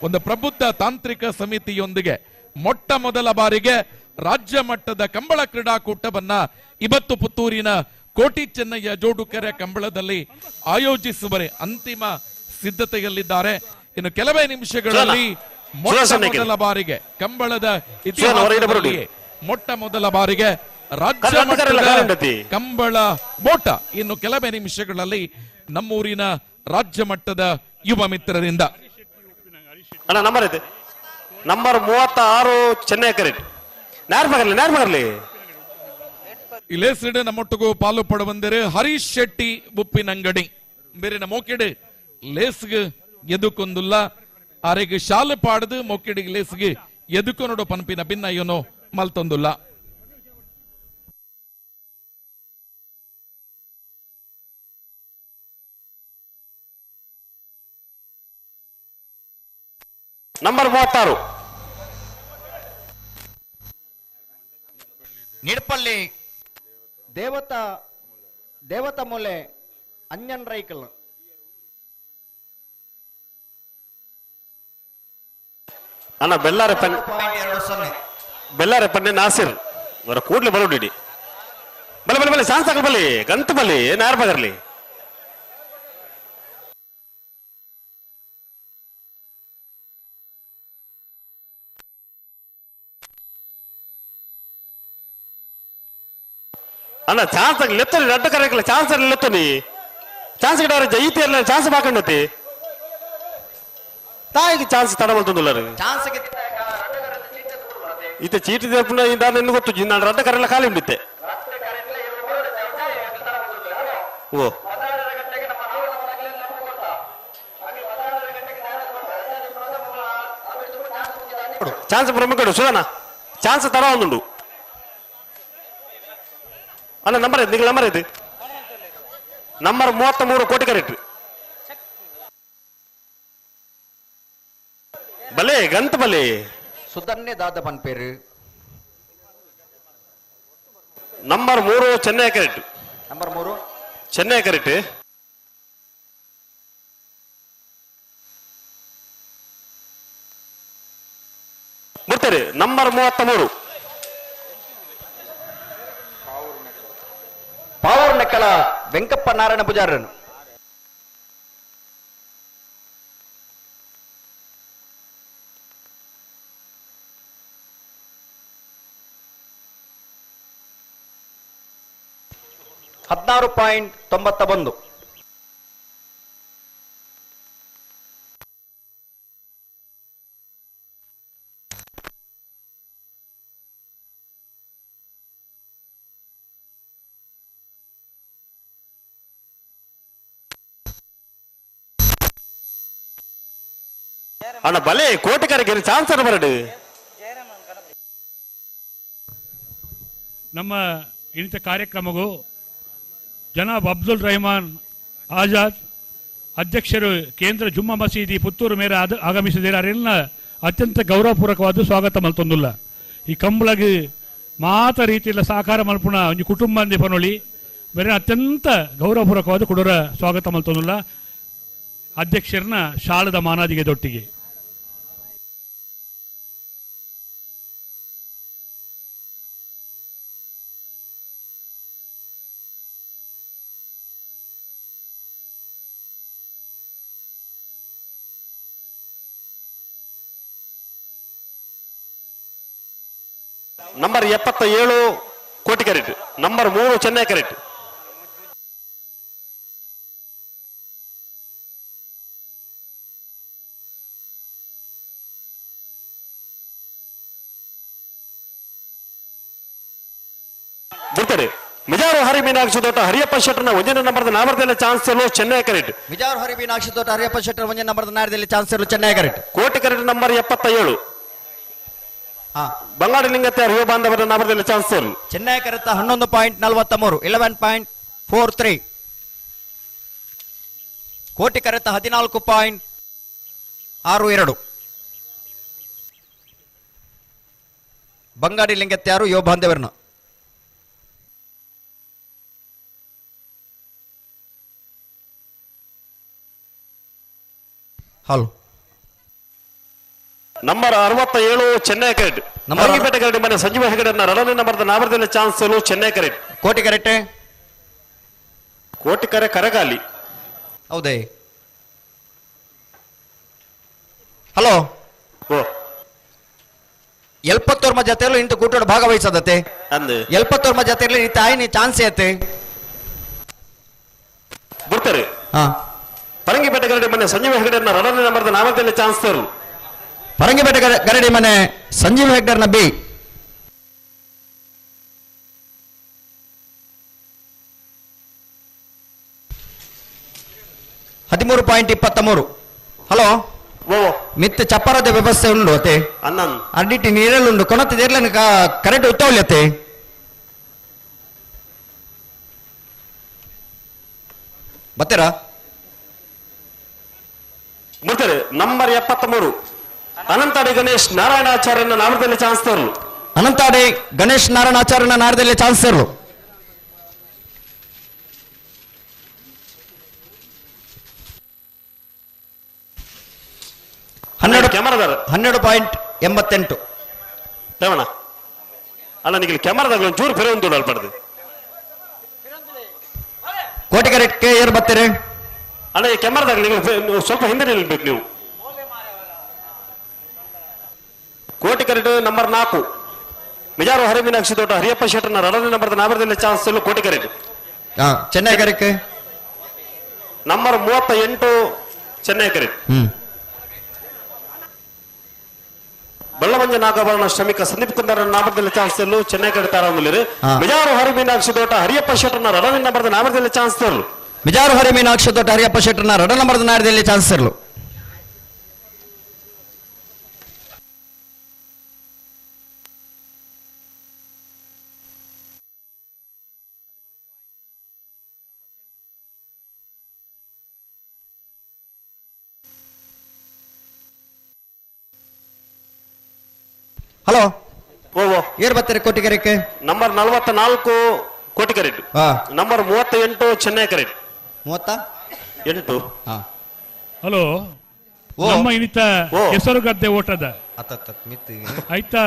ಒಂದು ಪ್ರಬುದ್ಧ ತಾಂತ್ರಿಕ ಸಮಿತಿಯೊಂದಿಗೆ ಮೊಟ್ಟ ಮೊದಲ ಬಾರಿಗೆ ರಾಜ್ಯ ಮಟ್ಟದ ಕಂಬಳ ಕ್ರೀಡಾಕೂಟವನ್ನ ಇವತ್ತು ಪುತ್ತೂರಿನ ಕೋಟಿ ಚೆನ್ನಯ್ಯ ಜೋಡುಕೆರೆ ಕಂಬಳದಲ್ಲಿ ಆಯೋಜಿಸುವರೆ ಅಂತಿಮ ಸಿದ್ಧತೆಯಲ್ಲಿದ್ದಾರೆ. ಇನ್ನು ಕೆಲವೇ ನಿಮಿಷಗಳಲ್ಲಿ ಮೊಟ್ಟ ಮೊದಲ ಬಾರಿಗೆ ಕಂಬಳದ ಇತಿಹಾಸದಲ್ಲಿ ಮೊಟ್ಟ ಮೊದಲ ಬಾರಿಗೆ ರಾಜ್ಯ ಮಟ್ಟದ ಕಂಬಳ ಓಟ ಇನ್ನು ಕೆಲವೇ ನಿಮಿಷಗಳಲ್ಲಿ ನಮ್ಮೂರಿನ ರಾಜ್ಯ ಮಟ್ಟದ ಯುವ ಮಿತ್ರರಿಂದ. ನಂಬರ್ ಇದೆ ನಂಬರ್ 36 ಚೆನ್ನೈ ಕರೆಕ್ಟ್. ನೇರ ಇಲೇಸಿಡು ನಮ್ಮೊಟ್ಟಿಗೂ ಪಾಲು ಪಡುವಂದರೆ ಹರೀಶ್ ಶೆಟ್ಟಿ ಉಪ್ಪಿನಂಗಡಿ ಬೇರೆ ಮೊಕೆಡು ಲೇಸ್ಗೆ ಎದುಕೊಂದುಲ್ಲ ಆರೆಗೆ ಶಾಲೆ ಪಾಡದು ಮೊಕೆಡಿಗೆ ಲೇಸ್ಗೆ ಎದುಕೊನೋಡು ಪನ್ಪಿನ ಭಿನ್ನ ಇವನು ಮಲ್ತೊಂದುಲ್ಲ. ನಂಬರ್ 36 ನಿಡ್ಪಲ್ಲಿ ದೇವತಾ ದೇವತಾ ಮೂಲೆ ಅಂಜನ್ ರೈಕಲ್. ಅಣ್ಣ ಬೆಲ್ಲಾರೆ ಪನ್ನೆ ಬೆಲ್ಲಾರೆ ಪನ್ನೆ ನಾಸಿರ್ ಅವರ ಕೂಡ್ಲೆ ಬರೋಡಿ ಬಲೆ ಬಲೆ ಬಲೆ ಸಾಂಸ್ ಬಲಿ ಗಂತು ಬಲಿ ಏನಾರು ಬಗರ್ಲಿ. ಅಣ್ಣ ಚಾನ್ಸ್ ಲೆತ್ತನಿ ರಡ್ಡ ಕರೆಕಲ್ಲ ಚಾನ್ಸ್ ಲೆತ್ತನಿ ಚಾನ್ಸ್ ಗಿಡ ಜೈತಿ ಅಲ್ಲ ಚಾನ್ಸ್ ಬಾಕಂಡತಿ ತಾಯಿಗೆ ಚಾನ್ಸ್ ತಡ ಬಂತಂದುಲ್ಲ ಚಾನ್ಸ್ ಇತ್ತ ಚೀಟಿ ದೇಪುನ ಇಂದ ಗೊತ್ತು ನಾನು ರಡ್ಡ ಕರೆಲ್ಲ ಖಾಲಿ ಉಂಡಿತ್ತೆ. ಓ ಚಾನ್ಸ್ ಪ್ರಮುಖ ಸುಧಾನ ಚಾನ್ಸ್ ತಡ ಒಂದುಂಡು. ಅಲ್ಲ ನಂಬರ್ ಐತೆ ನಿಂಗೆ ನಂಬರ್ ಐತೆ ನಂಬರ್ 33 ಕೋಟಿ ಕರೆಕ್ಟ್. ಬಲೆ ಗಂತ ಬಲೆ ಸುಧನ್ಯ ದಾದಪನ್ ಪೇರು. Number 3 Chennai correct. Number 3 Chennai correct. ಬರ್ತಾರೆ ನಂಬರ್ 33 ಪಾವೂರು ನೆಕ್ಕಲ ವೆಂಕಪ್ಪ ನಾರಾಯಣ ಪೂಜಾರನು. ಹದಿನಾರು ಪಾಯಿಂಟ್ 91. ಅಣ್ಣ ಬಲೆ ಕೋಟೆಕಾರಿಗೆ ಚಾನ್ಸ್ ಬರಡು. ನಮ್ಮ ಇನ್ನಿತ ಕಾರ್ಯಕ್ರಮಗೂ ಜನಾಬ್ ಅಬ್ದುಲ್ ರೆಹಮಾನ್ ಆಜಾದ್ ಅಧ್ಯಕ್ಷರು ಕೇಂದ್ರ ಜುಮ್ಮಾ ಮಸೀದಿ ಪುತ್ತೂರು ಮೇರೆ ಆಗಮಿಸಿದ್ದಾರೆ. ಅವರೆಲ್ಲ ಅತ್ಯಂತ ಗೌರವಪೂರ್ವಕವಾದ ಸ್ವಾಗತ ಮಲ್ತೊಂದುಲ್ಲ. ಈ ಕಂಬಳಗೆ ಮಾತ ರೀತಿಯಲ್ಲಿ ಸಹಕಾರ ಮಲ್ಪುಣ ಒಂದು ಕುಟುಂಬ ಪನೊಳಿ ಬೇರೆ ಅತ್ಯಂತ ಗೌರವಪೂರ್ವಕವಾದ ಕುಡೂರ ಸ್ವಾಗತ ಮಲ್ತೊಂದುಲ್ಲ ಅಧ್ಯಕ್ಷರನ್ನ ಶಾಲದ ಮಾನಾದಿಗೆ ದೊಟ್ಟಿಗೆ. ನಂಬರ್ 77 ಕೋಟಿ ಕರೆಕ್ಟ್. Number 3 Chennai correct. ಬರ್ತಾರೆ ಮಿಜಾರು ಹರಿ ಮೀನಾಕ್ಷಿ ತೋಟ ಹರಿಯಪ್ಪ ಶೆಟ್ಟರ್ನ ಒಂದನೇ ನಂಬರ್ದ ನಾಮರ್ದಲ್ಲಿ ಚಾನ್ಸ್ ಇರಲು ಚೆನ್ನೈ ಕರೆಟ್. ಮಿಜಾರು ಹರಿ ಮೀನಾಕ್ಷಿ ತೋಟ ಹರಿಯಪ್ಪ ಶೆಟ್ಟರ್ ಒಂದನೇ ನಂಬರ್ದ ನಾರದಲ್ಲಿ ಚಾನ್ಸ್ ಇರಲು ಚೆನ್ನೈ ಕರೆಟ್. ಕೋಟಿ ಕರೆಟ್ ನಂಬರ್ 77 ಬಂಗಾಡಿ ಲಿಂಗತ್ತೆ ಹರಿಯೋ ಬಾಂಧವರ ನಾಮದಲ್ಲಿ ಚಾನ್ಸ್ ಇರಲು. ಚೆನ್ನೈ ಕರೆತ 11.43 11.43. ಕೋಟಿ ಕರೆತ 14.62. ಬಂಗಾಡಿ ಲಿಂಗತ್ಯಾರು ಯೋ ಬಾಂಧವರನ್ನ. ಹಲೋ ನಂಬರ್ 67 ಚೆನ್ನೈ ಕರೆಟ್. ನಂಬರ್ ಕರೆಟ್ ಮನೆ ಸಂಜೀವ ಹೆಗಡೆಯನ್ನ ರಡನೆ ನಂಬರ್ದ ನಾಮದಲ್ಲಿ ಚಾನ್ಸ್ ಇರಲು ಚೆನ್ನೈ ಕರೆಟ್. ಕೋಟಿ ಕರೆಕ್ಟೆ. ಕೋಟಿ ಕರೆ ಕರಗಾಲಿ. ಹೌದೇ? ಹಲೋ ಎಲ್ಪತ್ತೋರ್ಮ ಜೊತೆಯಲ್ಲೂ ಇಂತ ಕೂಟೋಡು ಭಾಗವಹಿಸದತ್ತೆ. ಎಲ್ಪತ್ತೋರ್ಮ ಜೊತೆಯಲ್ಲಿ ಈ ತಾಯಿನಿ ಚಾನ್ಸ್ ಐತೆ. ಬರ್ತಾರೆ ಪರಂಗಿಪೇಟೆ ಗರಡಿ ಮನೆ ಸಂಜೀವ ಹೆಗಡೆಯನ್ನ ರಡನೆ ನಂಬರ್ದ ನಾಮದಲ್ಲಿ ಚಾನ್ಸ್ ತರು. ಪರಂಗಿಪೇಟೆ ಗರಡಿ ಮನೆ ಸಂಜೀವ ಹೆಗ್ಡರ್ನ ಬಿ. 13.23. ಹಲೋ ಮಿತ್ತ ಚಪ್ಪರದ ವ್ಯವಸ್ಥೆ ಉಂಡು ಅತೆ. ಅಡ್ಡಿಟ್ಟಿ ನೀರಲ್ಲುಂಡು ಕೊನತ್ತಿದೇರ್ಲ ಕರೆಂಟ್ ಉತ್ತವಲ್ಯತೆ. ಬತ್ತೀರಾ? ಬರ್ತಾರೆ ನಂಬರ್ 73 ಅನಂತಾಡಿ ಗಣೇಶ್ ನಾರಾಯಣಾಚಾರ್ಯನ ನಾಮದಲ್ಲಿ ಚಾನ್ಸ್ ತರಲು. ಅನಂತಾಡಿ ಗಣೇಶ್ ನಾರಾಯಣಾಚಾರ್ಯನ ನಾರದಲ್ಲಿ ಚಾನ್ಸ್ ತರಲು. ಹನ್ನೆರಡು ಪಾಯಿಂಟ್ 88. ರೇವಣ ಅಲ್ಲ ನಿಮಗೆ ಕ್ಯಾಮರಾದಾಗ ಒಂಚೂರು ಫಿರೆ ಒಂದು ಅಲ್ಪಡ್ದು. ಕೋಟಿ ಕರೆಕ್ಟ್ ಏರ್ ಬರ್ತೀರಿ? ಅಲ್ಲ ಈ ಕ್ಯಾಮರಾದಾಗ ನೀವು ಸ್ವಲ್ಪ ಹಿಂದೆ ನಿಲ್ಬೇಕು ನೀವು. ಕೋಟಿ ಕರೆಕ್ಟ್ ನಂಬರ್ 4 ಮಿಜಾರು ಹರಿಮೀನಾಕ್ಷಿ ತೋಟ ಹರಿಯಪ್ಪ ಶೆಟ್ಟರ್ನ ರಡನೆ ನಂಬರ್ದ ನಾಮದಲ್ಲಿ chance Koti correct. Chennaya correct number 38 Chennaya correct. ಬಳ್ಳಮಂಜ ನಾಗಭರಣ ಶ್ರಮಿಕ ಸಂದೀಪ್ ಕುಂದರ ನಾಮದಲ್ಲಿ ಚಾನ್ಸ್ ತರಲು ಚೆನ್ನೈ ಕಡೆ ತಾರಾಮುಲಿರು. ಮಿಜಾರು ಹರಿ ಮೀನಾಕ್ಷಿ ತೋಟ ಹರಿಯಪ್ಪ ಶೆಟ್ಟರ್ನ ರಡನೆ ನಂಬರ್ದ ನಾಮದಲ್ಲಿ ಚಾನ್ಸ್ ತರಲು. ಮಿಜಾರು ಹರಿ ಮೀನಾಕ್ಷಿ ತೋಟ ಹರಿಯಪ್ಪ ಶೆಟ್ಟರ್ನ ರಡ ನಂಬರ್ದ ನಾಡದಲ್ಲಿ ಚಾನ್ಸ್ ತರಲು. ಹಲೋ ಏರ್ ಬರ್ತಾರೆ ಕೋಟಿಗೆರೆಕ್ಕೆ? ನಂಬರ್ 44 ಕೋಟಿಕೆರೆ, ನಂಬರ್ 38 ಚೆನ್ನೈ ಕರೆ. 38. ಹಲೋ ನಮ್ಮ ಇನ್ನಿತ ಹೆಸರುಗದ್ದೆ ಓಟದ ಆಯ್ತಾ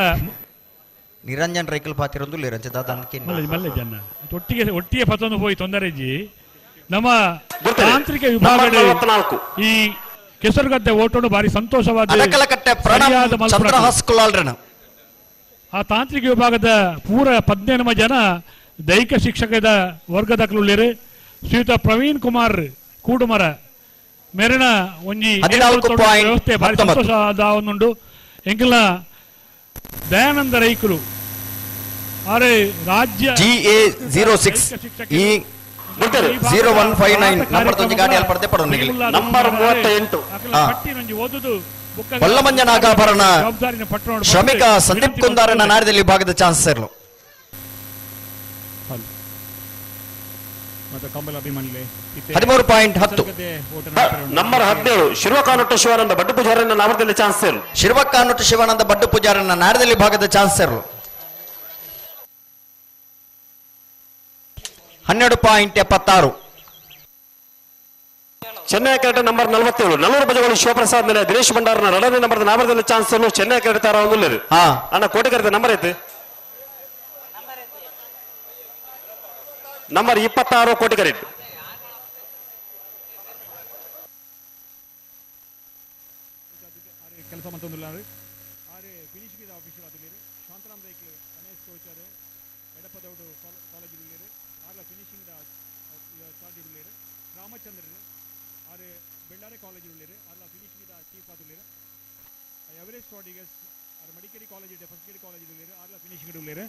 ನಿರಂಜನ್ ರೈಕಲ್ ಪಾತಿರೊಂದು ಮಲ್ಲೆ ಜನ ಒಟ್ಟಿಗೆ ಒಟ್ಟಿಗೆ ಪತೊಂದು ಪೋಯಿ ತೊಂದರೆ ಜಿ ನಮ್ಮ ತಾಂತ್ರಿಕ ವಿಭಾಗ ಈ ಕೆಸರುಗದ್ದೆ ಓಟೋಡು ಭಾರಿ ಸಂತೋಷವಾದ ಆ ತಾಂತ್ರಿಕ ವಿಭಾಗದ ಪೂರ 18 ಜನ ದೈಹಿಕ ಶಿಕ್ಷಕದ ವರ್ಗದಕ್ಲುಳ್ಳೇರು ಶ್ರೀಯುತ ಪ್ರವೀಣ್ ಕುಮಾರ್ ಕೂಡುಮರ ಮೇರಿನ ಒಂಜಿ ವ್ಯವಸ್ಥೆ ಭಾರಿ ಸಂತೋಷ ಉಂಡು. ಎಂಕಲ್ನ ದಯಾನಂದ ರೈಕುಲು ಆರೆ ರಾಜ್ಯ GA06 E 0159 number ತೊಂಜಿ ಗಾಡಿ ಅಲ್ಪ ಪಡೆದೆ ಪಡೋನಿಗೆ ನಂಬರ್ 38 ಬಲ್ಲಮಂಜ ನಾಗಾಭರಣ ಶ್ರಮಿಕ ಸಂದೀಪ್ ಕುಂದಾರನ ನಾರದಲ್ಲಿ ಭಾಗದ ಚಾನ್ಸ್ ಸೇರ್ಲು. 13.10 ನಂಬರ್ 17 ಶಿರ್ವಕಾನೊಟ್ಟು ಶಿವಾನಂದ ಬಡ್ಡು ಪೂಜಾರನ್ನ ನಾಮದಲ್ಲಿ ಚಾನ್ಸ್ ಸೇರ್ಲು. ಶಿರ್ವಕಾನೊಟ್ಟು ಶಿವಾನಂದ ಬಡ್ಡು ಪೂಜಾರನ್ನ ನಾರದಲ್ಲಿ ಭಾಗದ ಚಾನ್ಸ್ ಸೇರ್ಲು. 12.76 ಚೆನ್ನೈ ಕ್ರಿಕೆಟ್ ನಂಬರ್ 47 ನಲ್ಲೂರು ಬಜಗಳು ಶಿವಪ್ರಸಾದ್ ಮೇಲೆ ದಿನೇಶ್ ಭಂಡಾರನ ಎರಡನೇ ನಂಬರ್ ನಾಮದಲ್ಲಿ ಚಾನ್ಸ್ ಸೇರ್ಲು. ಚೆನ್ನೈ ಕ್ರಿಕೆಟ್ ತಾರ ಒಂದು ಅಣ್ಣ ಕೋಟೆ ಕರೆದ ನಂಬರ್ ಐತೆ ನಂಬರ್ 26 ಕೋಟಿ ಕರೆಕ್ಟ್. ಕೆಲಸ ಮಂತೊಂದುಲ್ಲ ಆರೆ ಫಿನಿಶಿಂಗ್ ಆಫೀಸರ್ ಅದುಲೇರು ಶಾಂತರಾಮ್ ರೈಕ್ಲು ಗಣೇಶ್ ಕೋಚರ್ ಎಡಪದೌಡು ಕಾಲೇಜ್ ಉಳ್ಳೇರು ಆರ್ಲ ಫಿನಿಶಿಂಗ್ ಚಾರ್ಜ್ ಉಳ್ಳೇರು ರಾಮಚಂದ್ರ ಆರೆ ಬೆಳ್ಳಾರೆ ಕಾಲೇಜ್ ಉಳ್ಳೇರು ಆರ್ಲ ಫಿನಿಶಿಂಗ್ ಚೀಫ್ ಆದುಳ್ಳೇರು ಎವರೇಸ್ಟ್ ಸ್ವಾಡಿಗಸ್ ಆರ್ Madikeri college first grade college ಉಳ್ಳೇರು ಆರ್ಲ ಫಿನಿಶಿಂಗ್ ಉಳ್ಳೇರು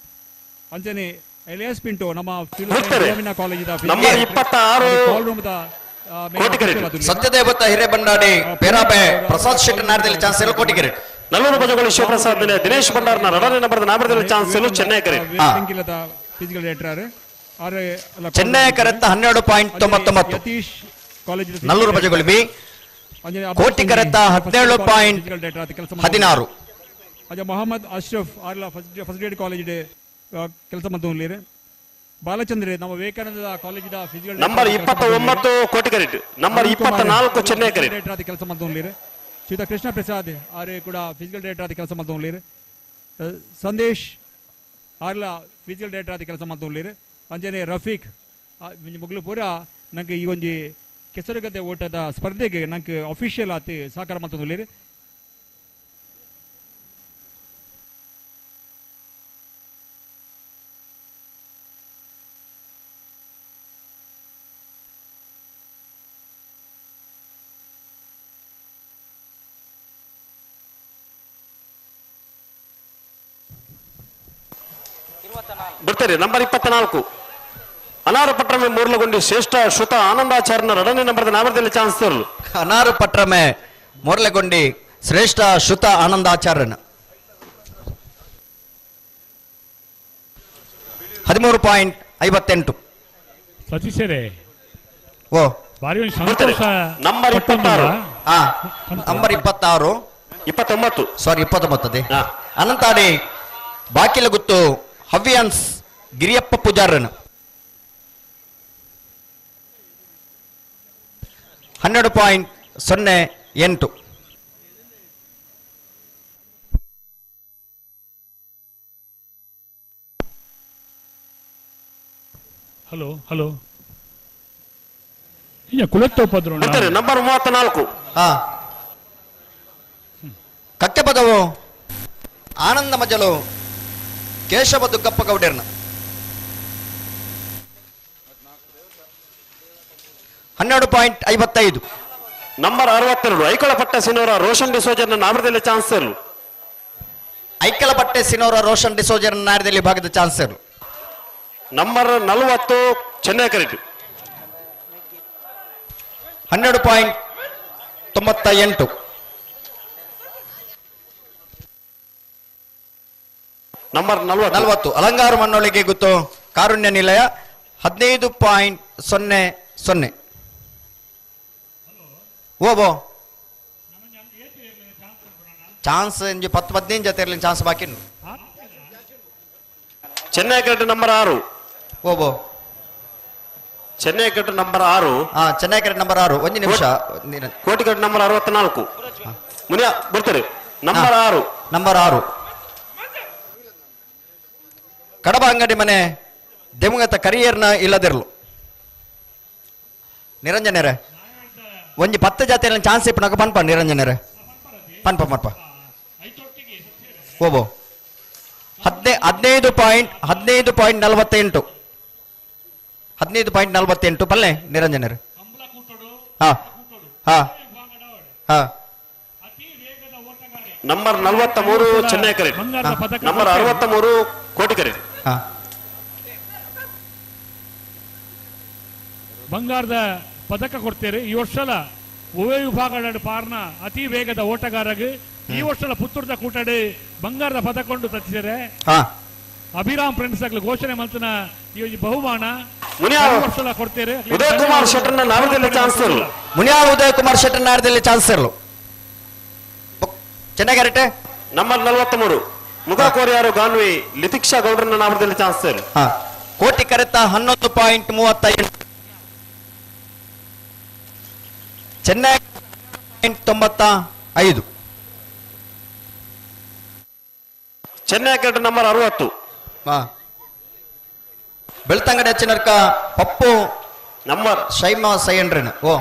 ಅಂಚನೆ ಎಲಿಯಾಸ್ ಪಿಂಟೋ ನಮ್ಮ ಬರ್ತಾರೆ. ಕಾಲೇಜಿದ ನಂಬರ್ 26 ಕೋಟಿಕೆರೆ. ಸತ್ಯದೇವತ ಹಿರೇಬಂಡಾಡಿ ಪೇರಾಬೆ ಪ್ರಸಾದ್ ಶೆಟ್ಟಿ ನಾರದಲ್ಲಿ ಚಾನ್ಸ್ ಇಲ್ಲ ಕೋಟಿಕೆರೆ. ನಲ್ಲೂರು ಬಜಗೋಳಿ ಶಿವಪ್ರಸಾದ್ ದಿನೇಶ್ ಭಂಡಾರ್ನ ರಡನೆ ನಂಬರ್ ನಾಮರದಲ್ಲಿ ಚಾನ್ಸ್ ಇಲ್ಲ ಚೆನ್ನೈ ಕರೆ. ಫಿಸಿಕಲ್ ಡೈರೆಕ್ಟರ್ ಚೆನ್ನೈ ಕರೆತ್ತ 12.99. ಯತೀಶ್ ಕಾಲೇಜ್ ನಲ್ಲೂರು ಬಜಗೋಳಿ ಬಿ ಕೋಟಿ ಕರೆತ್ತ 17.16. ಅಜ Mohammed Ashraf ಆರ್ಲ first grade college ಕೆಲಸ ಮಾಡ್ತಾರೆ. ಬಾಲಚಂದ್ರ ನಮ್ಮ ವಿವೇಕಾನಂದ ಕಾಲೇಜಿನ physical number 29 Kotikere, number 24 Chennai ಕರೆ. ಕೆಲಸ ಮಾಡ್ತಾರೆ. ಶ್ರೀತ ಕೃಷ್ಣ ಪ್ರಸಾದ್ ಆರೆ ಕೂಡ ಫಿಸಿಕಲ್ ಡೈರೆಕ್ಟರ್ ಆದ ಕೆಲಸ ಮಾಡ್ತಾರೆ. ಸಂದೇಶ್ ಆರ್ಲ ಫಿಸಿಕಲ್ ಡೈರೆಕ್ಟರ್ ಆದ ಕೆಲಸ ಮಾಡ್ತಾರೆ. ಅಂಜನೆ ರಫೀಕ್ ಮುಗ್ಲು ಪೂರ ನಂಗೆ ಈ ಒಂಜಿ ಕೆಸರುಗದ್ದೆ ಓಟದ ಸ್ಪರ್ಧೆಗೆ ನಂಗೆ ಅಫಿಷಿಯಲ್ ಆತಿ ಸಹಕಾರ ಮಾಡ್ತಾರೆ. ಬರ್ತಾರೆ. ನಂಬರ್ 24 ಅನಾರು ಪಟ್ರಮೆ ಮೂರ್ಲಗೊಂಡಿ ಶ್ರೇಷ್ಠ ಶ್ರುತ ಆನಂದಾಚಾರ್ಯನ ರಡನೆ ನಂಬರ್ ನಾಮರದಲ್ಲಿ ಚಾನ್ಸ್ ತರಲು. ಅನಾರು ಪಟ್ರಮೆ ಮೂರ್ಲಗೊಂಡಿ ಶ್ರೇಷ್ಠ ಶ್ರುತ ಆನಂದಾಚಾರ್ಯನ 13.58. ಸತೀಶರೇ ಓ ಭಾರಿ ಒಂದು ಸಂತೋಷ. ನಂಬರ್ 26. ನಂಬರ್ 26 29 ಸಾರಿ 29 ಅನಂತಾಡಿ ಬಾಕಿಲಗುತ್ತು ಹವ್ಯಾನ್ಸ್ ಗಿರಿಯಪ್ಪ ಪೂಜಾರನ್ 12.08. ಹಲೋ ಹಲೋ ಈಗ ಕುಲತ್ತೋಪದ್ರು ನಂಬರ್ 34. ಕಕ್ಕೆ ಪದವು ಆನಂದ ಮಜಲು ಕೇಶವ ದುಗ್ಗಪ್ಪ ಗೌಡರ್ನ 12.55. ನಂಬರ್ 62 ಐಕಳಪಟ್ಟ ಸಿನೋರ ರೋಷನ್ ಡಿಸೋಜರ್ನ ನಾಮರದಲ್ಲಿ ಚಾನ್ಸ್ ಇರಲು. ಐಕಳಪಟ್ಟೆ ಸಿನೋರ ರೋಷನ್ ಡಿಸೋಜರ್ನ ನಾರದಲ್ಲಿ ಭಾಗದ ಚಾನ್ಸ್ ಇರಲು. ನಂಬರ್ 40 ಚೆನ್ನೈ ಕರೆಟ್ 12.98. ನಂಬರ್ 40 ಅಲಂಗಾರು ಮನ್ನೊಳಿಗೆ ಗೊತ್ತು ಕಾರುಣ್ಯ ನಿಲಯ 15.00. ಓಬೋ ಚಾನ್ಸ್ 10-15 ಜೊತೆ ಇರಲಿ ಚಾನ್ಸ್ ಬಾಕಿ. ಚೆನ್ನೈ ಕರೆಟ್ ನಂಬರ್ 6. ಓಬೋ ಚೆನ್ನೈ ಕರೆಟ್ ನಂಬರ್ 6. ಚೆನ್ನೈ ಕರೆಟ್ ನಂಬರ್ 6. ಒಂದು ನಿಮಿಷ. ಕೋಟಿ ಕರೆಟ್ ನಂಬರ್ 64. ಮುನಿಯಾ ಬರ್ತಾರೆ. ನಂಬರ್ 6. ನಂಬರ್ 6 ಕಡಬ ಅಂಗಡಿ ಮನೆ ದಿವಂಗತ ಕರಿಯರ್ನ ಇಲ್ಲದಿರಲು. ನಿರಂಜನರೇ ಒಂಜಿ 10 ಜಾತಿಯಲ್ಲಿ ಚಾನ್ಸ್ ಇಪ್ಪನಾಗ ಪನ್ಪ ನಿರಂಜನರೇ ಪನ್ಪ ಪನ್ಪ ಓಬೋ 15.48 15.48 ಪಲ್ಲೆ ನಿರಂಜನರೇ. ಹಾ ಹಾ ಹಾ ನಂಬರ್ 43 ಚೆನ್ನೈ ಕರೆ, ನಂಬರ್ 63 ಕೋಟಿಕೆರೆ. ಬಂಗಾರದ ಪದಕ ಕೊಡ್ತೇವೆ ಈ ವರ್ಷಲ ಉಭಯ ವಿಭಾಗದ ಪಾರ್ನ ಅತಿ ವೇಗದ ಓಟಗಾರಗೆ ಈ ವರ್ಷದ ಪುತ್ತೂರ್ದ ಕೂಟಡೆ ಬಂಗಾರದ ಪದಕೊಂಡು ತತ್ತಿದ್ದಾರೆ. ಅಭಿರಾಮ್ ಫ್ರೆಂಡ್ಸ್ ಆಗಲಿ ಘೋಷಣೆ ಮಂತನ ಈ ಬಹುಮಾನ ವರ್ಷಲ ಕೊಡ್ತೇವೆ. ಉದಯ್ ಕುಮಾರ್ ಶೆಟ್ಟರ್ನ ನಾಮದಲ್ಲಿ ಚಾನ್ಸ್ ಇರಲು. ಮುನಿಯಾಲ್ ಉದಯ್ ಕುಮಾರ್ ಶೆಟ್ಟರ್ ನಾಡದಲ್ಲಿ ಚಾನ್ಸ್ ಇರಲು. ಚೆನ್ನಾಗಿ ನಂಬರ್ 43 ಮುಗ ಕೋರಿಯಾರು ಗಾನ್ವಿ ಲಿತಿಕ್ಷಾ ಗೌಡ್ರನ್ನ ನಾಮದಲ್ಲಿ ಚಾನ್ಸ್ ಇರಲು. ಕೋಟಿ ಕರೆತ 11.38. ಚೆನ್ನೈ 95. ಚೆನ್ನೈ ಕರೆಟ್ ನಂಬರ್ 60. ಬೆಳ್ತಂಗಡಿ ಅಚ್ಚಿನರ್ಕ ಪಪ್ಪು ನಂಬರ್ ಶೈಮಾ ಸೈಯಂಡ್ರನ್. ಓ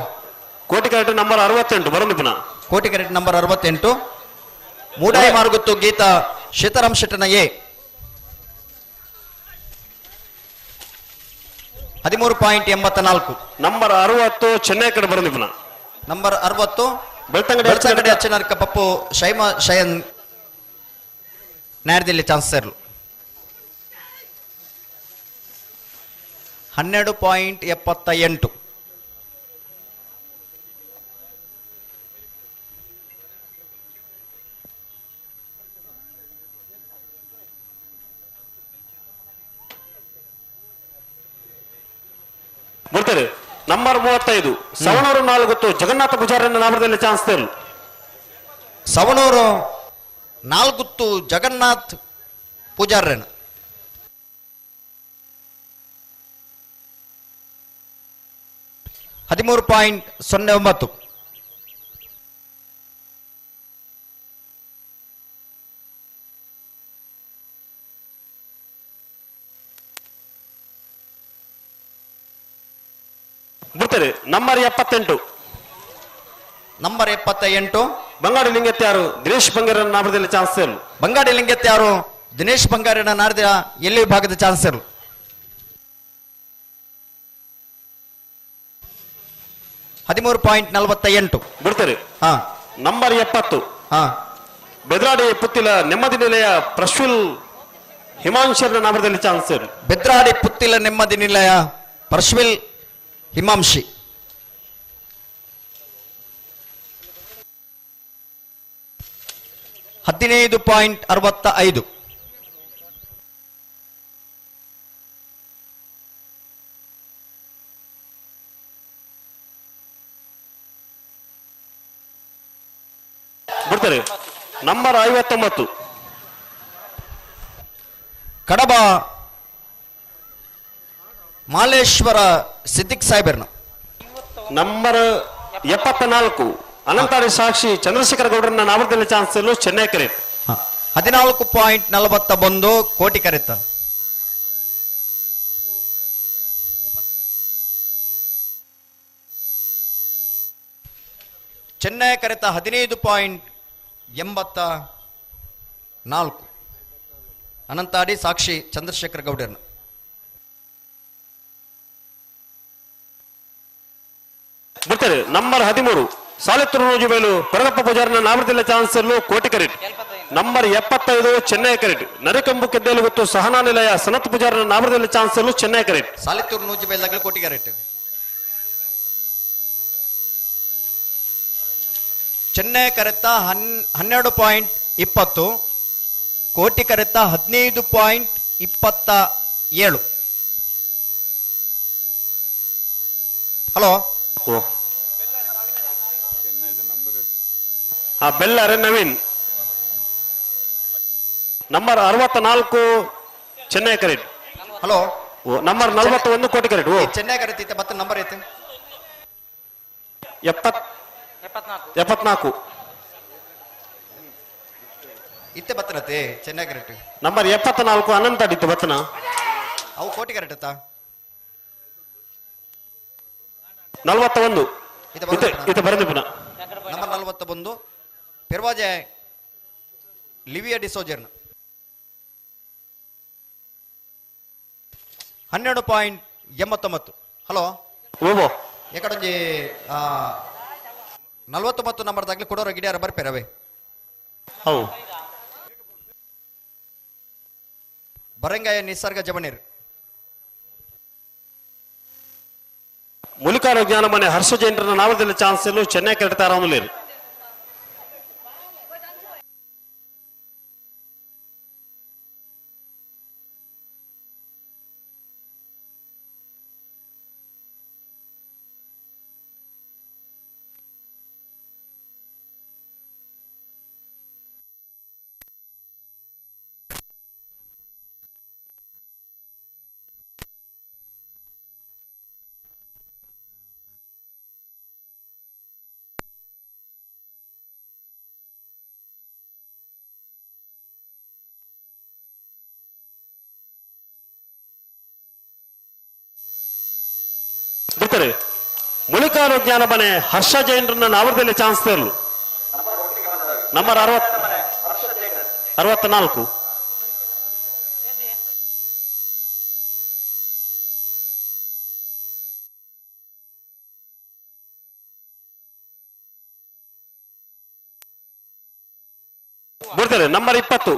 ಕೋಟಿ ಕರೆಟ್ ನಂಬರ್ 68 ಬರೋದು. ಕೋಟಿ ಕರೆಟ್ ನಂಬರ್ 68 ಮೂಡಾಯಿ ಮಾರುಗುತ್ತು ಗೀತಾ ಸೀತಾರಾಮ್ ಶೆಟ್ಟನ ಎ 13.84. ನಂಬರ್ 60 ಚೆನ್ನೈ ಕಡೆ ಬರೋದು. ನಂಬರ್ 60 ಬೆಳ್ತಂಗಡಿ ಅಚ್ಚಿನರ್ಕ ಪಪ್ಪು ಶೈಮಾ ಶಯನ್ ನ್ಯಾಯದಲ್ಲಿ ಚಾನ್ಸ್ ಇರಲು. 12.78. ಬರ್ತಾರೆ ನಂಬರ್ 35 ಸವಣೂರು ನಾಲ್ಗುತ್ತು ಜಗನ್ನಾಥ ಪೂಜಾರನ್ನ ನಾಮದಲ್ಲಿ ಚಾನ್ಸ್ ತೇರು. ಸವಣೂರು ನಾಲ್ಗುತ್ತು ಜಗನ್ನಾಥ್ ಪೂಜಾರನ 13.09. ಬರ್ತಾರೆ ನಂಬರ್ 78. ನಂಬರ್ 78 ಬಂಗಾಡಿ ಲಿಂಗತ್ಯಾರು ದಿನೇಶ್ ಬಂಗಾರನ ನಾಮದಲ್ಲಿ ಚಾನ್ಸ್ ತೇರು. ಬಂಗಾಡಿ ಲಿಂಗತ್ಯಾರು ದಿನೇಶ್ ಬಂಗಾರನ ನಾರದ ಎಲ್ಲಿ ವಿಭಾಗದ ಚಾನ್ಸರ್ 13.48. ಬಿಡ್ತಾರೆ. ನಂಬರ್ 70 ಬೆದ್ರಾಡಿ ಪುತ್ತಿಲ ನೆಮ್ಮದಿ ನಿಲಯ ಪ್ರಶ್ವಿಲ್ ಹಿಮಾಂಶರ್ನ ನಾಮದಲ್ಲಿ ಚಾನ್ಸರ್. ಬೆದ್ರಾಡಿ ಪುತ್ತಿಲ ನೆಮ್ಮದಿ ನಿಲಯ ಪ್ರಶ್ವಿಲ್ ಹಿಮಾಂಶಿ 15.65. ಬಿಡ್ತಾರೆ. ನಂಬರ್ 59 ಕಡಬ ಮಾಲೇಶ್ವರ ಸಿದ್ದಿಕ್ ಸಾಹೇಬರ್ನ. ನಂಬರ್ 74 ಅನಂತಾಡಿ ಸಾಕ್ಷಿ ಚಂದ್ರಶೇಖರ ಗೌಡರನ್ನ ನಾಮದಲ್ಲಿ ಚಾನ್ಸ್ ಚೆನ್ನೈ ಕರೆಟ್. 14.41 ಕೋಟಿ ಕರೆತ. ಚೆನ್ನೈ ಕರೆತ 15.84. ಅನಂತಾಡಿ ಸಾಕ್ಷಿ ಚಂದ್ರಶೇಖರ ಗೌಡರನ್ನ. ಬಿಡ್ತಾರೆ. ನಂಬರ್ 13 ಸಾಲಿತ್ತೂರು ರೋಜುಬೇಲು ಕೊರಗಪ್ಪ ಪೂಜಾರನ ನಾಮದಲ್ಲಿ ಚಾನ್ಸ್ ಕೋಟಿ ಕರೆಟ್. ನಂಬರ್ 75 ಚೆನ್ನೈ ಕರೆಟ್. ನರಿಕಂಬು ಕೆದ್ದೇಲು ಗೊತ್ತು ಸಹನಾ ನಿಲಯ ಸನತ್ ಪೂಜಾರನ ನಾಮದಲ್ಲಿ ಚಾನ್ಸ್ ಚೆನ್ನೈ ಕರೆಟ್. ಸಾಲಿತ್ತೂರು ನೂಜುಬೇಲು ಕೋಟಿ ಕರೆಟ್. ಚೆನ್ನೈ ಕರೆತ 12.20, ಕೋಟಿ ಕರೆತ 15.27. ಹಲೋ ಬೆಳ್ಳಾರೆ ನವೀನ್ ನಂಬರ್ 64 ಚೆನ್ನೈ ಕರೆಟ್. ಹಲೋ ನಂಬರ್ 41 ಕೋಟಿ ಕರೆಟ್. ಚೆನ್ನೈ ಕರೆತ ಐತೆ ಮತ್ತೆ ನಂಬರ್ ಐತೆ 74 ಇತ್ತೆ ಬತ್ತನತೆ ಚೆನ್ನೈ ಕರೆಟ್. ನಂಬರ್ 74 ಅನಂತ ಅಡಿತ್ತು ಬತ್ತನ ಅವು ಕೋಟಿ ಕರೆಟ್ ಅತ್ತ 41 ಇತ್ತೆ ಬರಂದಿ ಪುನಃ. ನಂಬರ್ 41 ಪೆರ್ವಾಜೆ ಲಿವಿಯಾ ಡಿಸೋಜರ್ನ 12.89. ಹಲೋ ಓಬೋ ಎಕಡೊಂಜಿ 49 ನಂಬರ್ ದಾಗ್ಲಿ ಕೊಡೋರ ಗಿಡಿಯಾರ ಬರ್ಪೇರವೇ. How ಬರಂಗಾಯ ನಿಸರ್ಗ ಜಮನೀರ್ ಮುಲಿಕಾರ ಜ್ಞಾನ ಮನೆ ಹರ್ಷ ಜೈನರನ್ನ ನಾಮದಲ್ಲಿ ಚಾನ್ಸ್ ಚೆನ್ನೈ ಕರೆಟ್ ತಾರಾಮುಲೇರು. ಬಿಡ್ತಾರೆ. ಮುಳಿಕಾರು ಜ್ಞಾನ ಮನೆ ಹರ್ಷ ಜೈನರನ್ನ ನಾವರದಲ್ಲಿ ಚಾನ್ಸ್ ತೇರಲು. ನಂಬರ್ 64 ಬಿಡ್ತಾರೆ. ನಂಬರ್ 20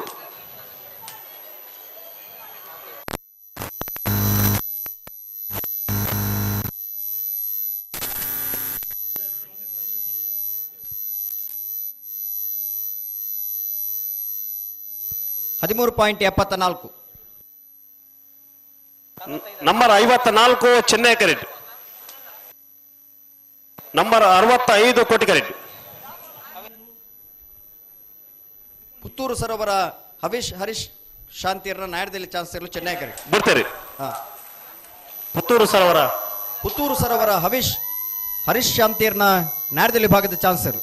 13.74. Number 54 Chennai ಕರೆಟ್, ನಂಬರ್ 65 ಕೋಟಿಕರೆಟ್. ಪುತ್ತೂರು ಸರೋವರ ಹವೀಶ್ ಹರೀಶ್ ಶಾಂತಿಯರ ನಾಯರದಲ್ಲಿ ಚಾನ್ಸ್ ಇರಲು ಚೆನ್ನೈ ಕರೆಟ್. ಬಿಡ್ತೀರಿ. ಪುತ್ತೂರು ಸರೋವರ, ಪುತ್ತೂರು ಸರೋವರ ಹವೀಶ್ ಹರೀಶ್ ಶಾಂತಿಯರ್ನ ನಾಯರದಲ್ಲಿ ಭಾಗದ ಚಾನ್ಸರ್.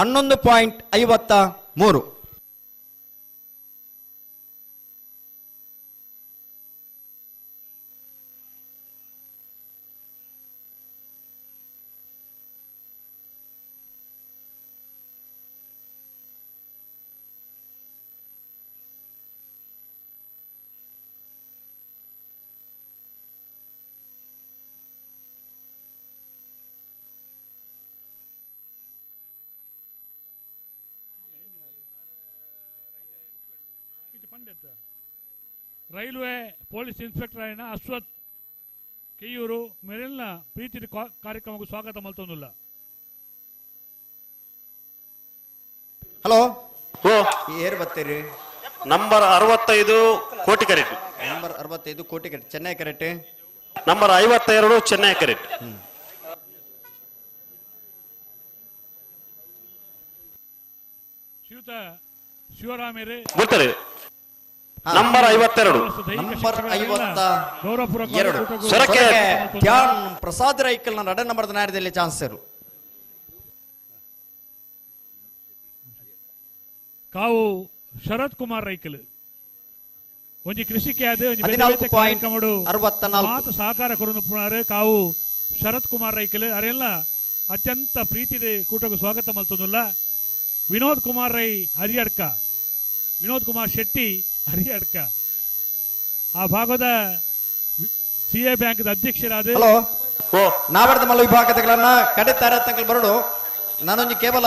11.53. ರೈಲ್ವೆ ಪೊಲೀಸ್ ಇನ್ಸ್ಪೆಕ್ಟರ್ అయిన ಅಶ್ವಥ್ ಕೆಯೂರು ಮೆರೆಲ್ನ ಪ್ರೀತಿ ಕಾರ್ಯಕ್ರಮಕ್ಕೆ ಸ್ವಾಗತ ಮಲ್ತೊಂದುಲ್ಲ. ಹಲೋ, ಏರ್ ಬರ್ತೀರಿ? ನಂಬರ್ 65 ಕೋಟಿಕರೆಟ್. ನಂಬರ್ 65 ಕೋಟಿಕರೆಟ್ ಚೆನ್ನೈ ಕರೆಟ್. ನಂಬರ್ 52 ಚೆನ್ನೈ ಕರೆಟ್. ಶ್ರೀಯುತ ಶಿವರಾಮೇರೆ ಬರ್ತಾರೆ. ನಂಬರ್ 52, ನಂಬರ್ 52 ಸೊರಕೆ ಧ್ಯಾನ್ ಪ್ರಸಾದ್ ರೈಕಲ್ ನಡ ನಂಬರ್ ನಾಯರದಲ್ಲಿ ಚಾನ್ಸರ್. ಕಾವು ಶರತ್ ಕುಮಾರ್ ರೈಕಲ್ ಒಂಜಿ ಕೃಷಿಕೆ ಆದ ಒಂಜಿ 14.64 ಸಹಕಾರ ಕೊರನು ಪುನಾರು ಕಾವು ಶರತ್ ಕುಮಾರ್ ರೈಕಲ್ ಅರೆಲ್ಲ ಅತ್ಯಂತ ಪ್ರೀತಿದ ಕೂಟಕ್ಕೆ ಸ್ವಾಗತ ಮಲ್ತೊಂದುಲ್ಲ. ವಿನೋದ್ ಕುಮಾರ್ ರೈ ಹರಿಯಡ್ಕ, ವಿನೋದ್ ಕುಮಾರ್ ಶೆಟ್ಟಿ ಹರಿಯಡ್ಕ ಆ ಭಾಗದ ಸಿಎ ಬ್ಯಾಂಕ್ ಅಧ್ಯಕ್ಷರಾದ. ಹಲೋ, ನಾವರ್ದ ಮಲ್ಲ ವಿಭಾಗದಗಳನ್ನ ಕಡೆ ತಾರತಂಕಲ್ ಬರಡು. ನಾನೊಂದು ಕೇವಲ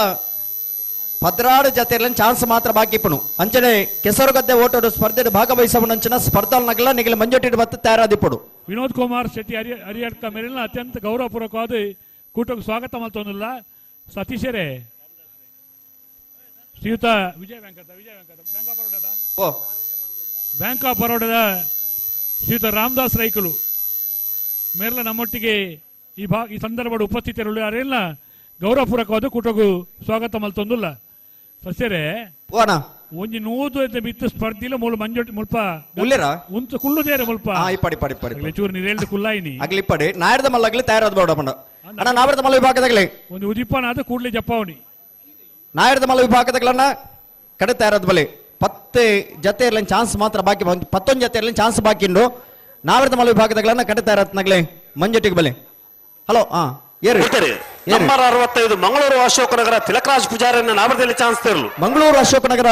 16 ಜತೆಯಲ್ಲಿ ಚಾನ್ಸ್ ಮಾತ್ರ ಬಾಕಿ ಇಪ್ಪನು. ಅಂಚನೆ ಕೆಸರುಗದ್ದೆ ಓಟೋಡು ಸ್ಪರ್ಧೆ ಭಾಗವಹಿಸುವ ಸ್ಪರ್ಧಾನಗಲ ನಿಗಲ ಮಂಜೊಟ್ಟಿಡು ಬತ್ತು ತಯಾರಾದಿಪ್ಪಡು. ವಿನೋದ್ ಕುಮಾರ್ ಶೆಟ್ಟಿ ಹರಿಯಡ್ಕ ಮೇಲಿನ ಅತ್ಯಂತ ಗೌರವಪೂರ್ವಕವಾದ ಕೂಟಕ್ಕೆ ಸ್ವಾಗತ ಮಲ್ತೊಂದಿಲ್ಲ. ಸತೀಶರೇ, ಶ್ರೀಯುತ Vijaya Venkata, Vijaya Venkata bank of ಬರೋಡಾದ, ಬ್ಯಾಂಕ್ ಆಫ್ ಬರೋಡಾದ ಶ್ರೀಯುತ ರಾಮದಾಸ್ ರೈಕಲು ಮೇರ್ಲ ನಮ್ಮೊಟ್ಟಿಗೆ ಈ ಈ ಸಂದರ್ಭದ ಉಪಸ್ಥಿತರುಳ್ಳ ಯಾರೆಲ್ಲ ಗೌರವಪೂರ್ವಕವಾದ ಕೂಟಕ್ಕೂ ಸ್ವಾಗತ ಮಲ್ತೊಂದುಲ್ಲ. ಸಸ್ಯರೇ, ಒಂಜಿ ನೂದು ಬಿತ್ತು ಸ್ಪರ್ಧಿಲ ಮೂಲ ಮಂಜೊಟ್ಟಿ ಮುಲ್ಪ ಉಂತು ಕುಳ್ಳುದೇರೆ ಮುಲ್ಪ ಚೂರು ನೀರು ಕುಲ್ಲಾಯಿನಿ ಅಗ್ಲಿಪ್ಪಡಿ ನಾಯರದ ಮಲ್ಲಗ್ಲಿ ತಯಾರಾದ ಬೇಡ ಪಂಡ ಅಣ್ಣ. ನಾವರದ ಮಲ್ಲ ವಿಭಾಗದಾಗಲಿ ಒಂದು ಉದಿಪ್ಪನ ಆದ ಕೂಡಲೇ ಜಪ್ಪಾವಣಿ. ನಾಯರದ ಮಲ್ಲ ವಿಭಾಗದಗಳನ್ನ ಕಡೆ ತಯಾರಾದ ಬಲೆ 10 ಜತೆ ಇರಲಿ ಚಾನ್ಸ್ ಮಾತ್ರ ಬಾಕಿ, 11 ಜತೆ ಇರಲಿ ಚಾನ್ಸ್ ಬಾಕಿ ಉಂಡು. ನಾವರದ ಮಲ್ಲ ವಿಭಾಗದಗಳನ್ನ ಕಡೆ ತಯಾರಾತ್ನಾಗ್ಲೆ ಮಂಜೊಟ್ಟಿಗೆ ಬಲೆ. ಹಲೋ, ಹಾ ನಂಬರ್ 65 ಮಂಗಳೂರು ಅಶೋಕನಗರ ತಿಲಕರಾಜ್ ಪೂಜಾರನ್ನ ನಾವರದಲ್ಲಿ ಚಾನ್ಸ್ ಇರಲು. ಮಂಗಳೂರು ಅಶೋಕನಗರ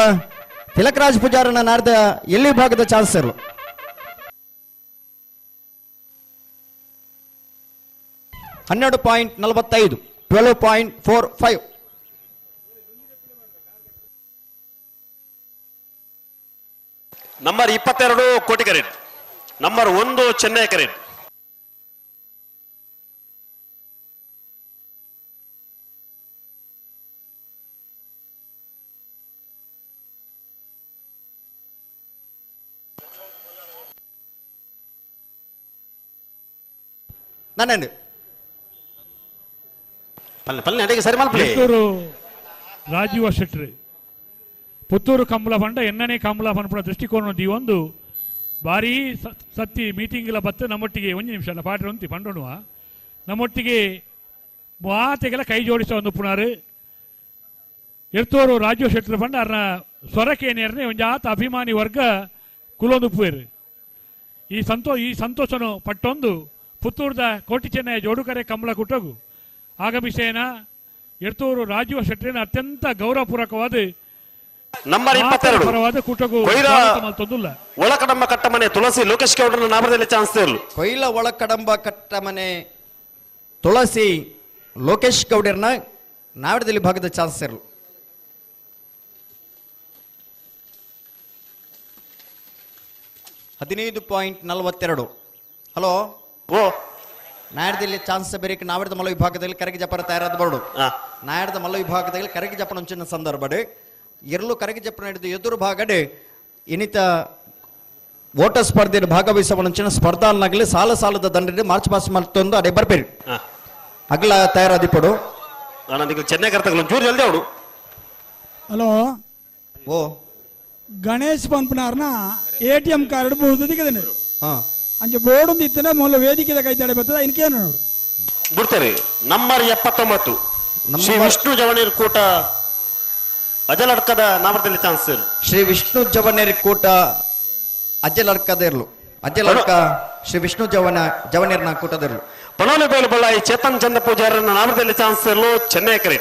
ತಿಲಕರಾಜ್ ಪೂಜಾರನ್ನ ನಾರದ ಎಲ್ಲಿ ವಿಭಾಗದ ಚಾನ್ಸ್ ಇರಲು. 12.45, 12.45. ನಂಬರ್ 22 ಕೋಟಿಕರೆಟ್, ನಂಬರ್ 1 ಚೆನ್ನೈ ಕರೆಟ್. ನನ್ನೇನು ಪಲ್ಲೆ ಪಲ್ಲೆ ಅಡಿಗೆ ಸರಿ ಮಲ್ಪಲಿ. ಪುತ್ತೂರು ರಾಜೀವ ಶೆಟ್ರಿ ಪುತ್ತೂರು ಕಂಬಳ ಪಂಡ ಎನ್ನನೇ ಕಂಬಳ ಪನ್ಪುನ ದೃಷ್ಟಿಕೋನ ಒಂದು ಭಾರೀ ಸತ್ತಿ ಮೀಟಿಂಗ್ಲ ಬತ್ತು ನಮ್ಮೊಟ್ಟಿಗೆ ಒಂದು ನಿಮಿಷ ಅಲ್ಲ ಪಾಠ ಉಂತಿ ಪಂಡೋಣುವ ನಮ್ಮೊಟ್ಟಿಗೆ ಮಾತೆಗೆಲ್ಲ ಕೈ ಜೋಡಿಸ ಒಂದು ಪುನಾರು ಎರ್ತೂರು ರಾಜೀವ ಶೆಟ್ರು ಪಂಡ ಅರ್ನ ಸ್ವರಕೇನೇರ್ನೆ ಒಂದು ಆತ ಅಭಿಮಾನಿ ವರ್ಗ ಕುಲೊಂದುಪ್ಪುವೇರು. ಈ ಸಂತೋಷನು ಪಟ್ಟೊಂದು ಪುತ್ತೂರ್ದ ಕೋಟಿ ಚೆನ್ನಯ ಜೋಡುಕರೆ ಕಂಬಳ ಕುಟಗು ಆಗಮಿಸೇನ ಎರ್ತೂರು ರಾಜೀವ ಶೆಟ್ಟರಿನ ಅತ್ಯಂತ ಗೌರವಪೂರ್ವಕವಾದ ನಂಬರ್ 22 ಪರವಾದ ಕೂಟಗೂ ಮಲ್ತೊಂದುಲ್ಲ. ಒಳಕಡಂಬ ಕಟ್ಟಮನೆ ತುಳಸಿ ಲೋಕೇಶ್ ಗೌಡನ ನಾಮದಲ್ಲಿ ಚಾನ್ಸ್ ಇರಲು. ಕೊಯ್ಲ ಒಳಕಡಂಬ ಕಟ್ಟಮನೆ ತುಳಸಿ ಲೋಕೇಶ್ ಗೌಡರ್ನ ನಾವಡದಲ್ಲಿ ಭಾಗದ ಚಾನ್ಸ್ ಇರಲು. 15.42. ಹಲೋ, ಓ ನಾಯರ್ದಲ್ಲಿ ಚಾನ್ಸ್ ಬೇರೆ ನಾವಿರದ ಮಲ್ಲ ವಿಭಾಗದಲ್ಲಿ ಕರಗಿ ಜಪರ ತಯಾರಾದ ಬೋರ್ಡು. ನಾಯರ್ದ ಮಲ್ಲ ವಿಭಾಗದಲ್ಲಿ ಕರಗಿ ಜಪನ ಒಂಚಿನ ಸಂದರ್ಭ ಎರಲು ಕರಗಿ ಜಪನ ಹಿಡಿದು ಎದುರು ಭಾಗಡೆ ಇನ್ನಿತ ಓಟ ಸ್ಪರ್ಧೆಯಲ್ಲಿ ಭಾಗವಹಿಸುವ ಒಂಚಿನ ಸ್ಪರ್ಧಾನಾಗಲಿ ಸಾಲ ಸಾಲದ ದಂಡ ಮಾರ್ಚ್ ಪಾಸ್ ಮಾಡ್ತೊಂದು ಅಡೆ ಬರ್ಬೇರಿ ಅಗಲ ತಯಾರಾದಿಪಡು. ಚೆನ್ನೈ ಕರ್ತಗಳು ಚೂರು ಜಲ್ದಿ ಅವಡು. ಹಲೋ ಓ ಗಣೇಶ್ ಪಂಪನಾರ್ನ ಎಟಿಎಂ ಕಾರ್ಡ್ ಬಹುದು ದಿಕ್ಕದೇನೆ ಅಂಚೆ ಬೋರ್ಡ್ ಒಂದು ಇತ್ತನೆ ಮೊದಲು ವೇದಿಕೆದ ಕೈ ತಡೆ ಬರ್ತದೆ ಇನ್ಕೇನು ನೋಡು. ಬಿಡ್ತಾರೆ. ನಂಬರ್ 79 ಶ್ರೀ ವಿಷ್ಣು ಜವಣೀರ್ ಕೂಟ ಅಜಲಡ್ಕದ ನಾಮದಲ್ಲಿ ಚಾನ್ಸ್. ಶ್ರೀ ವಿಷ್ಣು ಜವನೇರ್ ಕೂಟ ಅಜ್ಜಲಡ್ಕದ ಇರ್ಲು, ಅಜ್ಜಲಡ್ಕ ಶ್ರೀ ವಿಷ್ಣು ಜವನೇರ್ನ ಕೂಟದಿರ್ಲು. ಪಣೋಲಿ ಬೇಲು ಬಳ್ಳಾಯಿ ಚೇತನ್ ಚಂದ್ರ ಪೂಜಾರನ ನಾಮದಲ್ಲಿ ಚಾನ್ಸ್ ಇರಲು ಚೆನ್ನೈ ಕರೆ.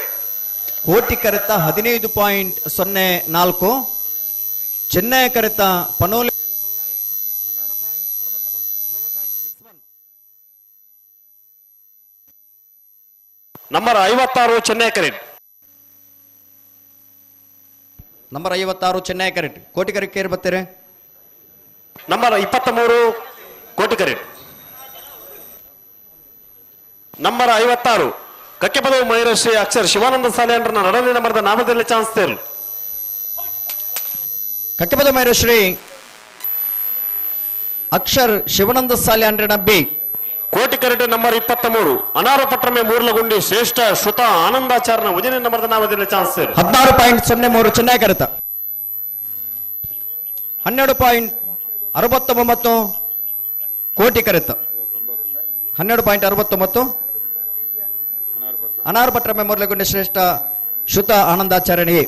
ಕೋಟಿ ಕರೆತ 15.04, ಚೆನ್ನೈ ಕರೆತ ಪನೋಲಿ ನಂಬರ್ 56 ಚೆನ್ನೈ ಕರೆ. ನಂಬರ್ 56 ಚೆನ್ನೈ ಕರೆಟ್. ಕೋಟಿ ಕರೆ ಕೇರ್ ಬರ್ತಾರೆ. ನಂಬರ್ 23 ಕೋಟಿ ಕರೆ. ನಂಬರ್ 56 ಕಕ್ಕೆಪದವು ಮಯೂರಶ್ರೀ ಅಕ್ಷರ್ ಶಿವಾನಂದ ಸಾಲಿಯನ್ರನ್ನ ನಡನೆ ನಂಬರ್ದ ನಾಮದಲ್ಲಿ ಚಾನ್ಸ್ ತೇರು. ಕಕ್ಕೆಪದ ಮಯೂರಶ್ರೀ ಅಕ್ಷರ್ ಶಿವಾನಂದ ಸಾಲಿಯನ್ರನ್ನ ಬಿ. ಕೋಟಿ ಕರೆಟು ನಂಬರ್ 23 ಅನಾರು ಪಟ್ರಮೆ ಮೂರ್ಲಗುಂಡಿ ಶ್ರೇಷ್ಠ ಶ್ರುತ ಆನಂದಾಚಾರ್ಯನ ಉಜಿನೆ ನಂಬರ್ದ ನಾಮದಲ್ಲಿ ಚಾನ್ಸ್ ತೇರು. 16.03 ಚೆನ್ನೈ ಕರೆತ. 12.69 ಕೋಟಿ ಕರೆತ. 12.69 ಅನಾರು ಪಟ್ರಮೆ ಮೂರ್ಲಗುಂಡಿ ಶ್ರೇಷ್ಠ ಶ್ರುತ ಆನಂದಾಚಾರ್ಯನಿ.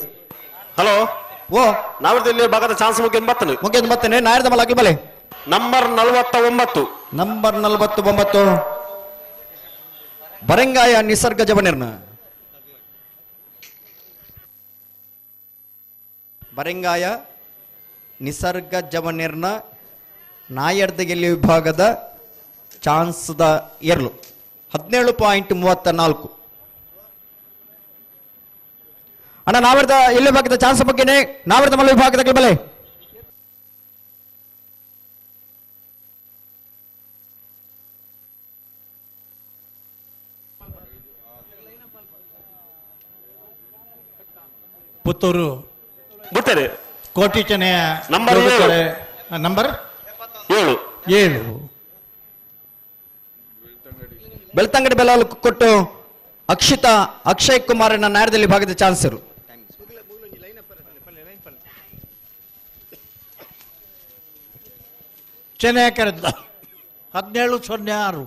ಹಲೋ ಓ ನಾವದಲ್ಲಿ ಭಾಗದ ಚಾನ್ಸ್ ಮುಗಿದ್ ಬತ್ತನೆ ಮುಗಿದ್ ಬತ್ತನೆ ನಾಯರ್ದ ಮಲಾಗಿ ಬಲೆ. ನಂಬರ್ 49 ನಂಬರ್ 49 ಬರಂಗಾಯ ನಿಸರ್ಗ ಜವನಿರ್ನ. ಬರಂಗಾಯ ನಿಸರ್ಗ ಜವನಿರ್ನ ನಾಯರ್ದಗೆಲ್ಲಿ ವಿಭಾಗದ ಚಾನ್ಸ್ದ ಎರ್ಲು 17.34. ಅಣ್ಣ ನಾವರ್ದ ಎಲ್ಲಿ ವಿಭಾಗದ ಚಾನ್ಸ್ ಬಗ್ಗೆನೆ ನಾವರ್ದ ಮಲ್ಲ ವಿಭಾಗದ ಬಲೆ. ಪುತ್ತೂರು ಬಿಡ್ತಾರೆ. ಕೋಟಿ ಚೆನ್ನಯ ನಂಬರ್ ನಂಬರ್ 7 7 ಬೆಳ್ತಂಗಡಿ ಬೆಲಾಲು ಕೊಟ್ಟು ಅಕ್ಷಿತಾ ಅಕ್ಷಯ್ ಕುಮಾರನ ನಾಯರ್ದಲ್ಲಿ ಭಾಗದ ಚಾನ್ಸರು. ಚೆನ್ನೈ ಕರೆದ 17.06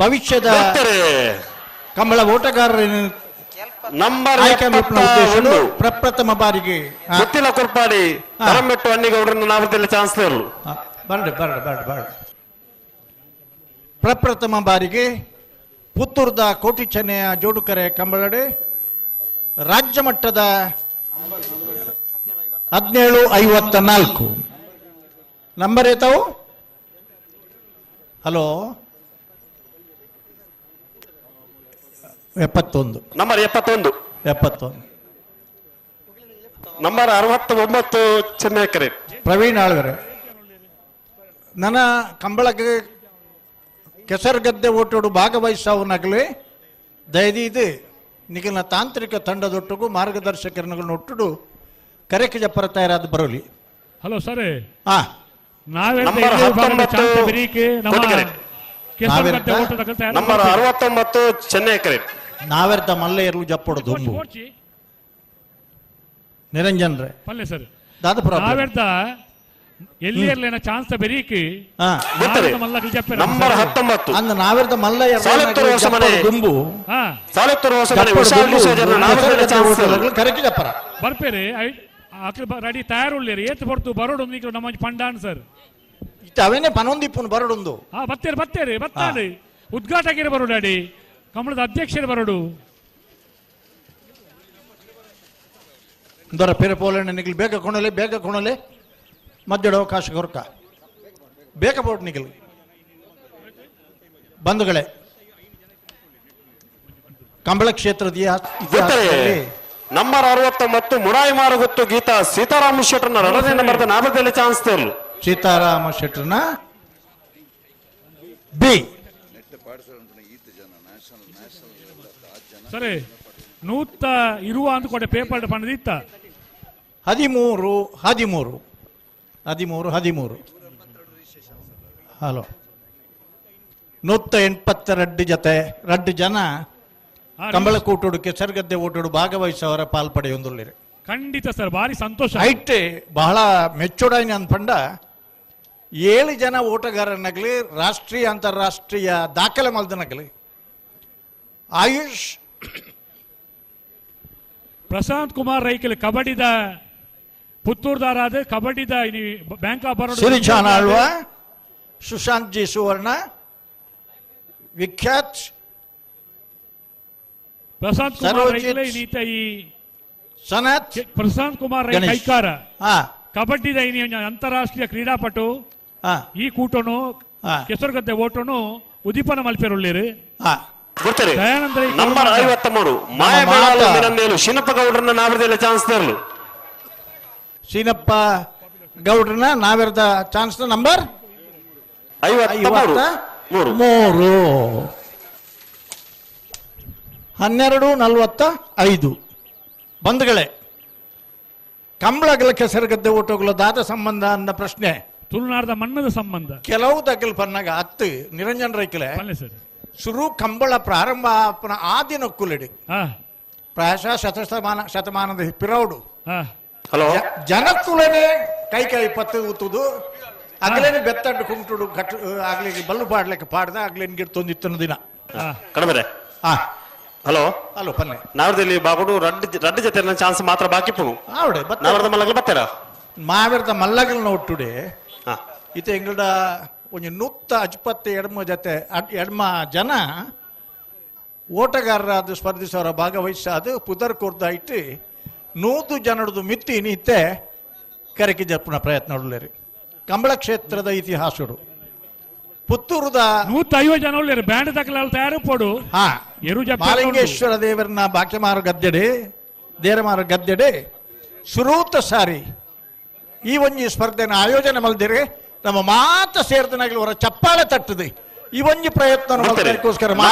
ಭವಿಷ್ಯದ ಕಂಬಳ ಓಟಗಾರರ ನಂಬರ್ ಆಯ್ಕೆ ಉದ್ದೇಶಗಳು ಪ್ರಪ್ರಥಮ ಬಾರಿಗೆ ಗೊತ್ತಿಲ್ಲ ಕೊರ್ಪಾಡಿ ಪರಮೆಟ್ಟು ಅಣ್ಣಿಗೌಡರನ್ನ ನಾಮದಲ್ಲಿ ಚಾನ್ಸ್ ತೇರು. ಬರಡು ಬರಡು ಬರಡು ಬರಡು. ಪ್ರಪ್ರಥಮ ಬಾರಿಗೆ ಪುತ್ತೂರ್ದ ಕೋಟಿ ಚೆನ್ನಯ ಜೋಡುಕರೆ ಕಂಬಳಡೆ ರಾಜ್ಯ ಮಟ್ಟದ 17.54 ನಂಬರ್ ಏತಾವು. ಹಲೋ 71 number 71 71 number 69 Chennai ಕರೆ. ಪ್ರವೀಣ್ ಆಳ್ವರೆ. ನನ್ನ ಕಂಬಳಕ್ಕೆ ಕೆಸರುಗದ್ದೆ ಓಟೋಡು ಭಾಗವಹಿಸವನಾಗಲಿ ದಯದೀದು ನಿಗಲ ತಾಂತ್ರಿಕ ತಂಡದೊಟ್ಟಿಗೂ ಮಾರ್ಗದರ್ಶಕರನ್ನೊಟ್ಟುಡು ಕರೆಕ್ಕೆ ಜಪ್ಪರ ತಯಾರಾದ Baroli. Hello sir, number 69 Chennai ಕರೆ. ನಾವೆರ್ದ ಮಲ್ಲೆಯರು ಜಪ್ಪೊಡು ದುಂಬು ನಿರಂಜನ್ ರೇ ಪಲ್ಲೆ ಸರ್ ದಾದಪುರ ನಾವೆರ್ದ ಎಲ್ಲಿ ಇರ್ಲೇನ ಚಾನ್ಸ್ ಬೆರೀಕಿ ನಂಬರ್ 19 ಅಂದ ನಾವೆರ್ದ ಮಲ್ಲಯ್ಯ ಸಾಲತ್ತೂರು ಹೊಸ ಮನೆ ದುಂಬು ಸಾಲತ್ತೂರು ಹೊಸ ಮನೆ ವಿಶಾಲ್ ಡಿಸೋಜರ್ನ ನಾಮದಲ್ಲಿ ಚಾನ್ಸ್ ಕರೆಕ್ಕೆ ಜಪ್ಪರ ಬರ್ಪೇರೆ ರೆಡಿ ತಯಾರುಳ್ಳೇರಿ ಏತ್ ಹೊರತು ಬರೋಡು ನಿಕ್ಲು ನಮ್ಮ ಪಂಡಾನ್ ಸರ್ ಇತ್ತ ಅವೇನೆ ಪನೊಂದಿಪ್ಪುನು ಬರೋಡೊಂದು. ಹಾ ಬತ್ತೇರಿ ಬತ್ತೇರಿ ಬತ್ತಾನೆ ಉದ್ಘಾಟಕರು ಬರೋಡು ಅಡಿ ಕಮಲದ ಅಧ್ಯಕ್ಷರು ಬರೋಡು ದೊರ ಪೇರೆ ಪೋಲಣ್ಣ ನಿಗಲು ಬೇಗ ಕೊಣಲೆ ಬೇಗ ಕೊಣಲೆ ಮಧ್ಯಡ ಅವಕಾಶ ಕೊರಕ ಬೇಗ ಬೋಟ್ ನಿಗಲು. ಬಂಧುಗಳೇ, ಕಂಬಳ ಕ್ಷೇತ್ರದ ಇತಿಹಾಸದಲ್ಲಿ ನಂಬರ್ 69 ಮುರಾಯಿ ಮಾರುಗುತ್ತು ಗೀತಾ ಸೀತಾರಾಮ ಶೆಟ್ಟರ್ನ ಎರಡನೇ ನಂಬರ್ದ ನಾಮದಲ್ಲಿ ಚಾನ್ಸ್ ತೇರು. ಸೀತಾರಾಮ ಶೆಟ್ಟರ್ನ B. ಸರಿ ನೂತ ಇರುವ ಅಂದ್ಕೊಡೆ ಪೇಪರ್ ಪಣದಿತ್ತ 13 13 13 13. ಹಲೋ 182 ಜೊತೆ 2 ಜನ ಕಂಬಳಕೂಟುಡು ಕೆಸರುಗದ್ದೆ ಓಟುಡು ಭಾಗವಹಿಸುವವರ ಪಾಲ್ಪಡೆಯೊಂದುಳ್ಳಿರಿ. ಖಂಡಿತ ಸರ್, ಭಾರಿ ಸಂತೋಷ. ಐಟ್ ಬಹಳ ಮೆಚ್ಚುಡಾಯಿನ ಅನ್ಪಂಡ 7 ಜನ ಓಟಗಾರನಾಗಲಿ ರಾಷ್ಟ್ರೀಯ ಅಂತಾರಾಷ್ಟ್ರೀಯ ದಾಖಲೆ ಮಲ್ದನಾಗಲಿ ಆಯುಷ್ ಪ್ರಶಾಂತ್ ಕುಮಾರ್ ರೈಕಲ್ ಕಬಡ್ಡಿದ ಪುತ್ತೂರ್ದಾರಾದ ಕಬಡ್ಡಿದ ಬ್ಯಾಂಕ್ ಆಫ್ ಬರೋಡ ಸಿರಿಜಾನ್ ಆಳ್ವ, ಸುಶಾಂತ್ ಜಿ ಸುವರ್ಣ, ವಿಖ್ಯಾತ್ ಪ್ರಶಾಂತ್ ಕುಮಾರ್ ರೈಕಲ್ ಈ ಸನತ್ ಪ್ರಶಾಂತ್ ಕುಮಾರ್ ರೈ ಕೈಕಾರ ಕಬಡ್ಡಿದ ಅಂತಾರಾಷ್ಟ್ರೀಯ ಕ್ರೀಡಾಪಟು. ಈ ಕೂಟನು ಕೆಸರುಗದ್ದೆ ಓಟನು ಉದೀಪನ ಮಲ್ಪೆರುಳ್ಳೇರು. ನಂಬರ್ 53 ಮಾಯಬೇಳಾಲು ಶೀನಪ್ಪ ಗೌಡ್ರನ್ನ ನಾವರದಲ್ಲಿ ಚಾನ್ಸ್ ತರಲು. ಶೀನಪ್ಪ ಗೌಡ್ರನ್ನ ನಾವಿರದ ಚಾನ್ಸ್ ನಂಬರ್ 53. 12:45. ಬಂಧುಗಳೇ, ಕಂಬಳಗಲ ಕೆಸರುಗದ್ದೆ ಓಟೋಗಲ ದಾದ ಸಂಬಂಧ ಅನ್ನೋ ಪ್ರಶ್ನೆ ತುಳುನಾಡದ ಮಣ್ಣದ ಸಂಬಂಧ ಕೆಲವು ದಗಲ್ ಪನ್ನಾಗ ಹತ್ತು ನಿರಂಜನ್ ರೈಕಲೆ ಶುರು ಕಂಬಳ ಪ್ರಾರಂಭ ಆ ದಿನಕ್ಕುಲಿಡಿ ಪ್ರಾಯಶಃ ಶತಮಾನದ ಪಿರೌಡು ಜನಕ್ಕುಲನೆ ಕೈ ಕೈ ಪತ್ತು ಊತುದು ಅಗಲೇನೆ ಬೆತ್ತಡ್ಡು ಕುಂಟುಡು ಕಟ್ ಆಗ್ಲಿಕ್ಕೆ ಬಲ್ಲು ಪಾಡ್ಲಿಕ್ಕೆ ಪಾಡ್ದ ಆಗ್ಲೇನ್ ಗಿಡ್ತೊಂದಿತ್ತನ ದಿನ ಕಡಿಮೆ. ಹಲೋ ಹಲೋ ಪನ್ನೆ ನಾವರದಲ್ಲಿ ಬಾಗುಡು ರಡ್ಡು ಜೊತೆ ಚಾನ್ಸ್ ಮಾತ್ರ ಬಾಕಿ ಪುನು ನಾವರದ ಮಲ್ಲಗಲು ಬತ್ತೆರ ಮಾವಿರದ ಮಲ್ಲಗಲ್ನ ಒಟ್ಟುಡೆ ಇತ ಎಂಗಡ ಒಂಜಿ ನೂತ್ತ ಅಜ್ಪತ್ತೆ ಎಡ್ಮ ಜೊತೆ ಎಡ್ಮ ಜನ ಓಟಗಾರರಾದ ಸ್ಪರ್ಧಿಸೋರ ಭಾಗವಹಿಸಾದ ಪುದರ್ ಕೊರ್ದಾಯಿಟ್ಟು 100 ಜನರದು ಮಿತ್ತಿ ನಿತ್ತೆ ಕರೆಕಿ ಜಪ್ಪುನ ಪ್ರಯತ್ನ ಉಳ್ಳೇರಿ. ಕಂಬಳ ಕ್ಷೇತ್ರದ ಇತಿಹಾಸಡು ಪುತ್ತೂರುದ 150 ಜನ ಉಳ್ಳೇರಿ ಬ್ಯಾಂಡ್ ತಕಲಾಲ್ ತಯಾರು ಪೋಡು. ಮಾಲಿಂಗೇಶ್ವರ ದೇವರನ್ನ ಬಾಕಿಮಾರು ಗದ್ದೆಡೆ ದೇರಮಾರು ಗದ್ದೆಡೆ ಶುರೂತ ಸಾರಿ ಈ ಒಂಜಿ ಸ್ಪರ್ಧೆನ ಆಯೋಜನೆ ಮಲ್ದಿರಿ. ನಮ್ಮ ಮಾತ ಸೇರಿದನಾಗಲಿ ಅವರ ಚಪ್ಪಾಳೆ ತಟ್ಟದೆ ಈ ಒಂಜಿ ಪ್ರಯತ್ನ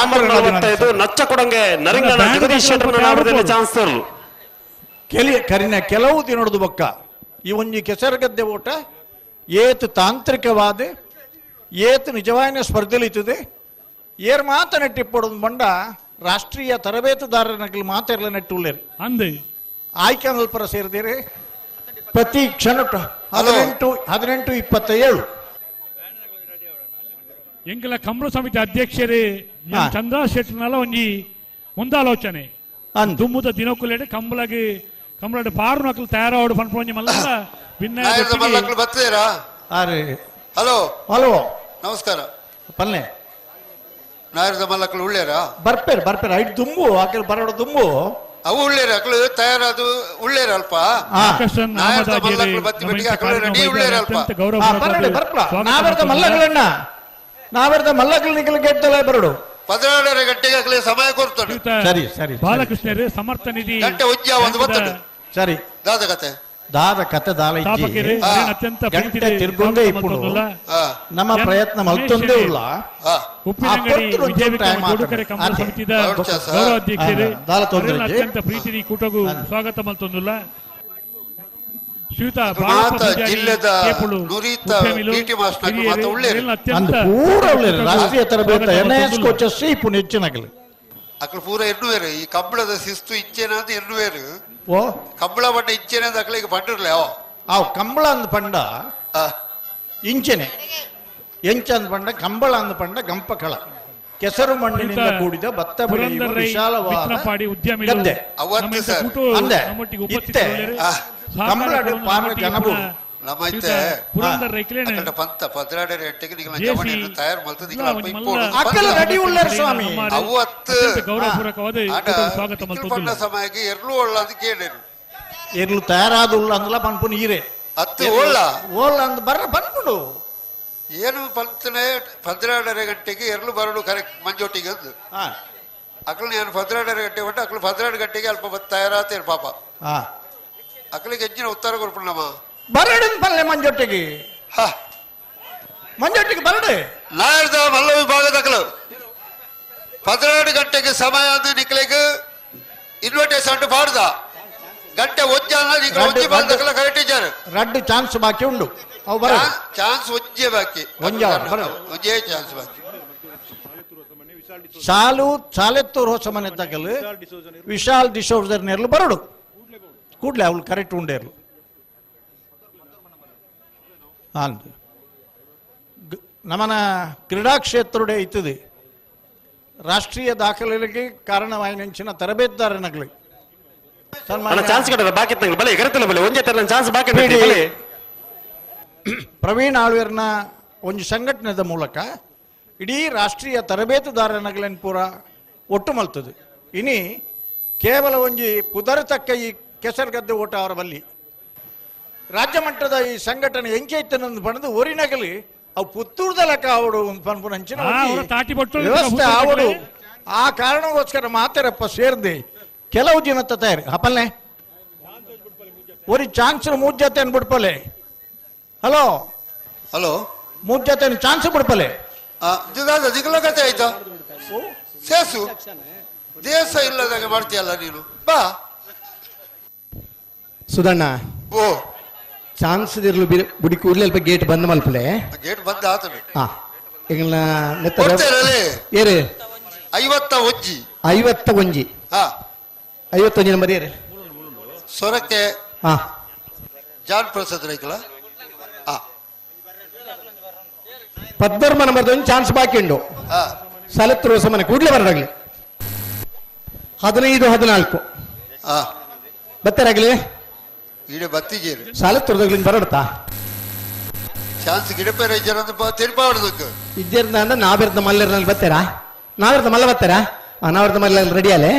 ನಚ್ಚ ಕೊಡಂಗೆ ನರಿಂಗನ ಜಗದೀಶ್ ಚಾನ್ಸ್ ತರಲು ಕರಿನ ಕೆಲವು ದಿನದ ಬೊಕ್ಕ ಈ ಒಂಜಿ ಕೆಸರುಗದ್ದೆ ಓಟ ಏತು ತಾಂತ್ರಿಕವಾದ ಏತು ನಿಜವಾಯಿನ ಸ್ಪರ್ಧೆಲಿತ್ತದೆ ಏರ್ ಮಾತ ನೆಟ್ಟಿಪ್ಪೊಡೊಂದು ಬಂಡ ರಾಷ್ಟ್ರೀಯ ತರಬೇತುದಾರನಗಲು ಮಾತೆಲ್ಲ ನೆಟ್ಟುಳ್ಳೇರಿ ಅಂದೆ ಆಯ್ಕೆ ಅಲ್ಪರ ಸೇರಿದಿರಿ. ಪ್ರತಿ ಕ್ಷಣ 18 18:27. ಎಂಕಲ ಕಂಬಳ ಸಮಿತಿ ಅಧ್ಯಕ್ಷರೇ ಚಂದ್ರ ಶೆಟ್ಟರ್ನಲ್ಲ ಒಂಜಿ ಮುಂದಾಲೋಚನೆ ದುಮ್ಮುದ ದಿನಕ್ಕುಲೇಡೆ ಕಂಬಳಗೆ ಕಂಬಳ ಪಾರು ನಕಲು ತಯಾರಾವಡು ಪನ್ಪೊಂಜಿ ಮಲ್ಲ ಭಿನ್ನ. ಹಲೋ ಹಲೋ ನಮಸ್ಕಾರ ಪಲ್ಲೆ ನಾಯರದ ಮಲ್ಲಕ್ಲು ಉಳ್ಳೇರಾ ಬರ್ಪೇರು ಬರ್ಪೇರು ಐಟ್ ದುಂಬು ಆಕಲ್ ಬರೋಡು ದುಂಬು ಅವು ಉಳ್ಳೇರು ಅಕ್ಲು ತಯಾರಾದ ಉಳ್ಳೇರು ಅಲ್ಪ ನಾಯರದ ಮಲ್ಲಕ್ಲು ಬತ್ತಿ ಬಿಟ್ಟಿಗೆ ಅಕ್ಲು ರೆಡಿ ಉಳ್ಳೇರು ಅಲ್ಪ ಬರ್ಪಲ ನಾವರದ ಮಲ್ಲಗಳನ್ನ ನಾವರದ ಮಲ್ಲಗಳು ನಿಗಲು ಗೆದ್ದಲ ಬರಡು 12:30 ಗಂಟೆಗೆ ಅಕ್ಲೆ ಸಮಯ ಕೊಡ್ತಾನೆ. ಸರಿ ಸರಿ ಬಾಲಕೃಷ್ಣರೇ ಸಮರ್ಥ ನಿಧಿ ಗಂಟೆ ಉಜ್ಜ ಒಂದು ಬರ್ತದೆ. ಸರಿ ದಾದ ಕತೆ ದಾದ ಕತೆ ದಾಲ ಗಂಟೆ ತಿರ್ಗೊಂದೇ ಇಪ್ಪುಡು ನಮ್ಮ ಪ್ರಯತ್ನ ಮಲ್ತೊಂದೇ ಇಲ್ಲ. ಅತ್ಯಂತ ಪ್ರೀತಿ ಕೂಟಗೂ ಸ್ವಾಗತ ಮಲ್ತೊಂದುಲ್ಲ. ಶ್ರೀಯುತ ರಾಷ್ಟ್ರೀಯ ತರಬೇತಿ ಎನ್ಐಎಸ್ ಕೋಚಸ್ ಇಪ್ಪು ಹೆಚ್ಚಿನಗಲು ಅಕ್ಲು ಪೂರ ಎನ್ನುವೇರು ಈ ಕಂಬಳದ ಶಿಸ್ತು ಇಚ್ಚೇನಂದು ಎನ್ನುವೇರು. ಓ ಕಂಬಳ ಬಣ್ಣ ಇಂಚೆನೆ ಅಕ್ಲಿಗೆ ಪಂಡಿರ್ಲೆ ಆವ್ ಕಂಬಳ ಅಂದ ಪಂಡ ಇಂಚೆನೆ ಎಂಚ ಅಂದ ಪಂಡ ಕಂಬಳ ಅಂದ ಪಂಡ ಗಂಪಕಳ ಕೆಸರು ಮಣ್ಣಿನಿಂದ ಕೂಡಿದ ಭತ್ತ ಬೆಳೆಯುವ ವಿಶಾಲವಾದ ಗದ್ದೆ ಅಂದೆ ಇತ್ತೆ ಕಂಬಳ ಪಾರ ಜನಬು ಎರ್ಲು ತಯಾರಾದ ಉಳ್ಳ ಅಂದಲ ಪನ್ಪು ನೀರೇ ಅತ್ತು ಓಳ್ಳ ಓಳ್ಳ ಅಂದ್ ಬರ್ರ ಪನ್ಪುಡು ಏನು ಪಂತನೆ 12:30 ಗಂಟೆಗೆ ಎರ್ಲು ಬರಡು ಕರೆಕ್ಟ್ ಮಂಜೋಟಿಗೆ ಅಂದು ಅಕ್ಲು ನಾನು 12:30 ಗಂಟೆ ಹೊಟ್ಟು ಅಕ್ಲು 12 ಗಂಟೆಗೆ ಅಲ್ಪ ತಯಾರಾತೇನು ಪಾಪ ಅಕ್ಲಿಗೆ ಹೆಚ್ಚಿನ ಉತ್ತರ ಕೊಡ್ಪು ನಮ್ಮ ಬರಡಿನ ಪಲ್ಲೆ ಮಂಜೊಟ್ಟಿಗೆ ಮಂಜೊಟ್ಟಿಗೆ ಬರಡೆ ನಾಯರ್ದ ಮಲ್ಲ ವಿಭಾಗದಕಲು 12 ಗಂಟೆಗೆ ಸಮಯ ಅಂದ್ರೆ ನಿಕ್ಲೆಗ್ ಇನ್ವಿಟೇಷನ್ ಪಾಡ್ದ ಗಂಟೆ ಒಂಜಾನ ನಿಕ್ಲೆ ಒಂಜಿ ಬಂದಕಲ ಕರೆಕ್ಟ್ ಇದ್ದಾರೆ ರಡ್ಡು ಚಾನ್ಸ್ ಬಾಕಿ ಉಂಡು ಅವು ಬರ ಚಾನ್ಸ್ ಒಂಜೇ ಬಾಕಿ ಒಂಜೇ ಬರ ಒಂಜೇ ಚಾನ್ಸ್ ಬಾಕಿ ಸಾಲು ಸಾಲೆತ್ತೂರು ಹೊಸ ಮನೆ ತಗಲು ವಿಶಾಲ್ ಡಿಸೋಜರ್ ನೇರ್ಲು ಬರಡು ಕೂಡ್ಲೆ ಅವಳು ಕರೆಕ್ಟ್ ಉಂಡೇರ್ಲು ಅಂದು ನಮನ ಕ್ರೀಡಾ ಕ್ಷೇತ್ರಡೆ ಇತ್ತದೆ ರಾಷ್ಟ್ರೀಯ ದಾಖಲೆಗಳಿಗೆ ಕಾರಣವಾಯಿನಂಚಿನ ತರಬೇತುದಾರನಗಲಿ ಚಾನ್ಸ್ ಕಟ್ಟದ ಬಾಕಿ ಬಲೆ ಕರೆತಲ್ಲ ಬಲೆ ಒಂಜೇ ತರ ಚಾನ್ಸ್ ಬಾಕಿ ಬಲೆ ಪ್ರವೀಣ್ ಆಳ್ವೇರ್ನ ಒಂದು ಸಂಘಟನೆದ ಮೂಲಕ ಇಡೀ ರಾಷ್ಟ್ರೀಯ ತರಬೇತುದಾರನಗಲನ್ನು ಪೂರ ಒಟ್ಟು ಮಲ್ತದೆ. ಇನಿ ಕೇವಲ ಒಂಜಿ ಪುದರ್ ತಕ್ಕ ಈ ಕೆಸರುಗದ್ದೆ ಓಟ ಅವರ ಬಲ್ಲಿ ರಾಜ್ಯ ಮಟ್ಟದ ಈ ಸಂಘಟನೆ ಎಂಚೈತನೊಂದು ಬಣದು ಒರಿನಗಲಿ ಅವು ಪುತ್ತೂರ್ದಲಕ ಅವಡು ಪನ್ಪುನಂಚಿನ ವ್ಯವಸ್ಥೆ ಆವಡು. ಆ ಕಾರಣಕ್ಕೋಸ್ಕರ ಮಾತಾರಪ್ಪ ಸೇರಿದೆ ಕೆಲವು ದಿನ ತಯಾರಿ ಹಪಲ್ನೆ ಒರಿ ಚಾನ್ಸ್ ಮೂಜತೆ ಬಿಡ್ಪಲೆ. ಹಲೋ ಹಲೋ ಮೂಜತೆ ಚಾನ್ಸ್ ಬಿಡ್ಪಲೆ. ಕತೆ ಆಯ್ತಾ ಸೇಸು ದೇಶ ಇಲ್ಲದಾಗ ಮಾಡ್ತೀಯಲ್ಲ ನೀನು ಬಾ ಸುಧಣ್ಣ. ಓ ಚಾನ್ಸ್ ಇರ್ಲು ಬುಡಿ ಕೂಡ್ಲೆ ಅಲ್ಪ ಗೇಟ್ ಬಂದ್ ಮಲ್ಪಲೆ. ಗೇಟ್ ಬಂದ್ ಆತನೆ. ಹಾ ಏರು 51 51 ಹಾ 51 ನಂಬರ್ ಏರು ಸೊರಕೆ ಹಾ ಜಾನ್ ಪ್ರಸಾದ್ ರೈಕಲ ಹಾ ಪದ್ದರ್ಮ ನಂಬರ್ ಒಂದು ಚಾನ್ಸ್ ಬಾಕಿ ಉಂಡು. ಸಲತ್ರು ಸಮನೆ ಕೂಡ್ಲೆ ಬರದಾಗ್ಲಿ 15 14 ಹಾ ಬತ್ತಾರಾಗ್ಲಿ ಈಡೆ ಬತ್ತಿಜೇರು ಸಾಲತ್ತುರ್ದಾಗ್ಲಿ ಬರಡ್ತಾ ಚಾನ್ಸ್ ಗಿಡಪೇರ ಇಜ್ಜರ ತಿರುಪಾವಡದಕ್ಕೆ ಇಜ್ಜರ್ದ ಅಂದ್ರೆ ನಾವಿರ್ದ ಮಲ್ಲರ್ನಲ್ಲಿ ಬರ್ತಾರಾ ನಾವಿರ್ದ ಮಲ್ಲ ಬರ್ತಾರಾ ನಾವಿರ್ದ ಮಲ್ಲ ರೆಡಿ ಅಲ್ಲೇ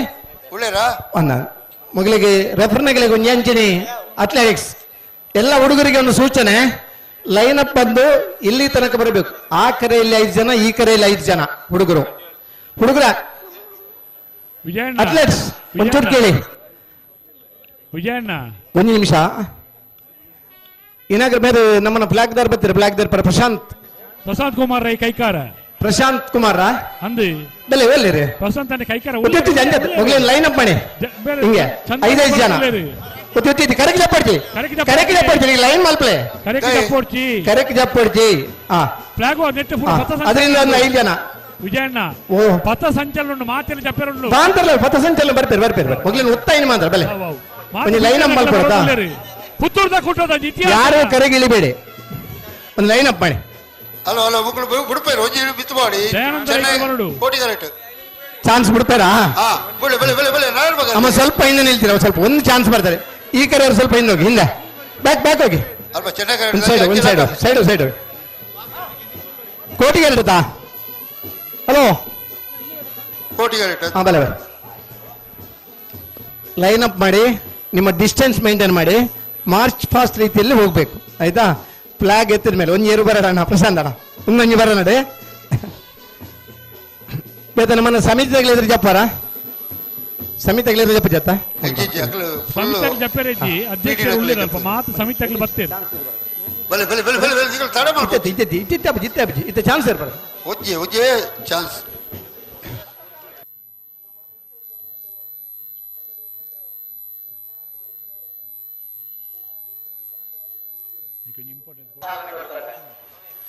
ಉಳ್ಳೇರಾ ಅನ್ನ ಮಗಳಿಗೆ ರೆಫರ್ನಗಳಿಗೆ ಒಂದು ಅಂಚಿನಿ ಅಥ್ಲೆಟಿಕ್ಸ್ ಎಲ್ಲ ಹುಡುಗರಿಗೆ ಒಂದು ಸೂಚನೆ, ಲೈನ್ ಅಪ್ ಬಂದು ಇಲ್ಲಿ ತನಕ ಬರಬೇಕು. ಆ ಕರೆಯಲ್ಲಿ 5 ಜನ, ಈ ಕರೆಯಲ್ಲಿ 5 ಜನ ಹುಡುಗರು ಹುಡುಗರ ಅಥ್ಲೆಟ್ಸ್ ಒಂಚೂರು ಕೇಳಿ ವಿಜಯಣ್ಣ ಒಂದು ನಿಮಿಷ. ಏನಾದ್ರೂ ಬೇರೆ ನಮ್ಮನ್ನ ಫ್ಲಾಗ್ ದಾರ್ ಬರ್ತೀರ, ಫ್ಲಾಗ್ ದಾರ್ ಪರ ಪ್ರಶಾಂತ್ ಪ್ರಶಾಂತ್ ಕುಮಾರ್ ರೈ ಕೈಕಾರ ಪ್ರಶಾಂತ್ ಕುಮಾರ್ ಅಂದು ಬೆಲೆ ಎಲ್ಲಿರಿ ಪ್ರಶಾಂತ್ ಅಂದ್ರೆ ಕೈಕಾರ ಲೈನ್ ಅಪ್ ಮಾಡಿ ಹಿಂಗೆ 5 5 ಜನ ಕರೆಕ್ಟ್ ಜಪ್ಪಡ್ತಿ ಕರೆಕ್ಟ್ ಜಪ್ಪಡ್ತಿ ಲೈನ್ ಮಲ್ಪಲೆ ಕರೆಕ್ಟ್ ಜಪ್ಪಡ್ತಿ. ಫ್ಲಾಗ್ ಅದರಿಂದ ಒಂದು 5 ಜನ ವಿಜಯಣ್ಣ ಪಥ ಸಂಚಲನ ಮಾತಿನ ಜಪ್ಪೆರುಂಡು ಬಾಂತರ್ಲ ಪಥ ಸಂಚಲನ ಬರ್ಪೇರು ಬರ್ಪೇರು ಮೊದಲಿನ ಒತ್ತಾಯ ಮಾತ್ರ ಬೆಲೆ ಒಂದು ಲೈನ್ ಅಪ್ ಮಲ್ಕೊಡ್ತಾ ಪುತ್ತೂರ್ದ ಕೂಟದ ಇತಿಹಾಸ ಯಾರು ಕರೆಗೆ ಇಳಿಬೇಡಿ, ಒಂದು ಲೈನ್ ಅಪ್ ಮಾಡಿ. ಹಲೋ ಹಲೋ ಮಕ್ಕಳು ಬಿಡ್ಪೇರು ಒಂಜಿ ಬಿತ್ತು ಮಾಡಿ ಕೋಟಿ ಕರೆಕ್ಟ್ ಚಾನ್ಸ್ ಬಿಡ್ತಾರಾ? ಹಾ ಬಿಡಿ ಬೆಲೆ ಬೆಲೆ ಬೆಲೆ ಅಮ್ಮ ಸ್ವಲ್ಪ ಹಿಂದೆ ನಿಲ್ತೀರ, ಸ್ವಲ್ಪ ಒಂದು ಚಾನ್ಸ್ ಬರ್ತಾರೆ. ಈ ಕರೆಯವರು ಸ್ವಲ್ಪ ಹಿಂದೆ ಹೋಗಿ, ಹಿಂದೆ ಬ್ಯಾಕ್ ಬ್ಯಾಕ್ ಹೋಗಿ, ಅಲ್ಪ ಚೆನ್ನಾಗಿ ಒಂದು ಸೈಡ್ ಒಂದು ಸೈಡ್ ಸೈಡು ಸೈಡು ಕೋಟಿಗೆ ಎರಡುತ್ತಾ? ಹಲೋ ಕೋಟಿಗೆ ಎರಡು. ಹಾಂ ಬಲೆ ಬಲೆ ಲೈನ್ ಅಪ್ ಮಾಡಿ, ನಿಮ್ಮ ಡಿಸ್ಟೆನ್ಸ್ ಮೇಂಟೈನ್ ಮಾಡಿ, ಮಾರ್ಚ್ ಫಾಸ್ಟ್ ರೀತಿಯಲ್ಲಿ ಹೋಗಬೇಕು ಆಯ್ತಾ? ಫ್ಲಾಗ್ ಎತ್ತಿದ ಮೇಲೆ ಒಂದು ಏರು ಬರೋಣ ಪ್ರಶಾಂತ್ ಅಣ್ಣ, ಒಂದೊಂದು ಬರೋಣ ನಡೆ. ಬೇತ ನಮ್ಮನ್ನ ಸಮಿತಿದಾಗಲಿದ್ರೆ ಜಪ್ಪಾರ ಸಮಿತಿಗಳಿದ್ರೆ ಜಪ್ಪ ಜತ್ತ ಜಪ್ಪರೆಜ್ಜಿ ಅಧ್ಯಕ್ಷರು ಉಳ್ಳಿರಲ್ಪ ಮಾತು ಸಮಿತಿಗಳು ಬರ್ತೇನೆ. ಬಲೆ ಬಲೆ ಬಲೆ ಬಲೆ ಬಲೆ ತಡ ಮಾಡ್ಕೊ ಇತ್ತೆ ಇತ್ತೆ ಇತ್ತೆ ಅಬ್ಜಿ ಇತ್ತೆ ಚಾನ್ಸ್ ಇರ್ಬಾರ್ದು. ಒಜ್ಜೆ ಒಜ್ಜೆ ಚಾನ್ಸ್.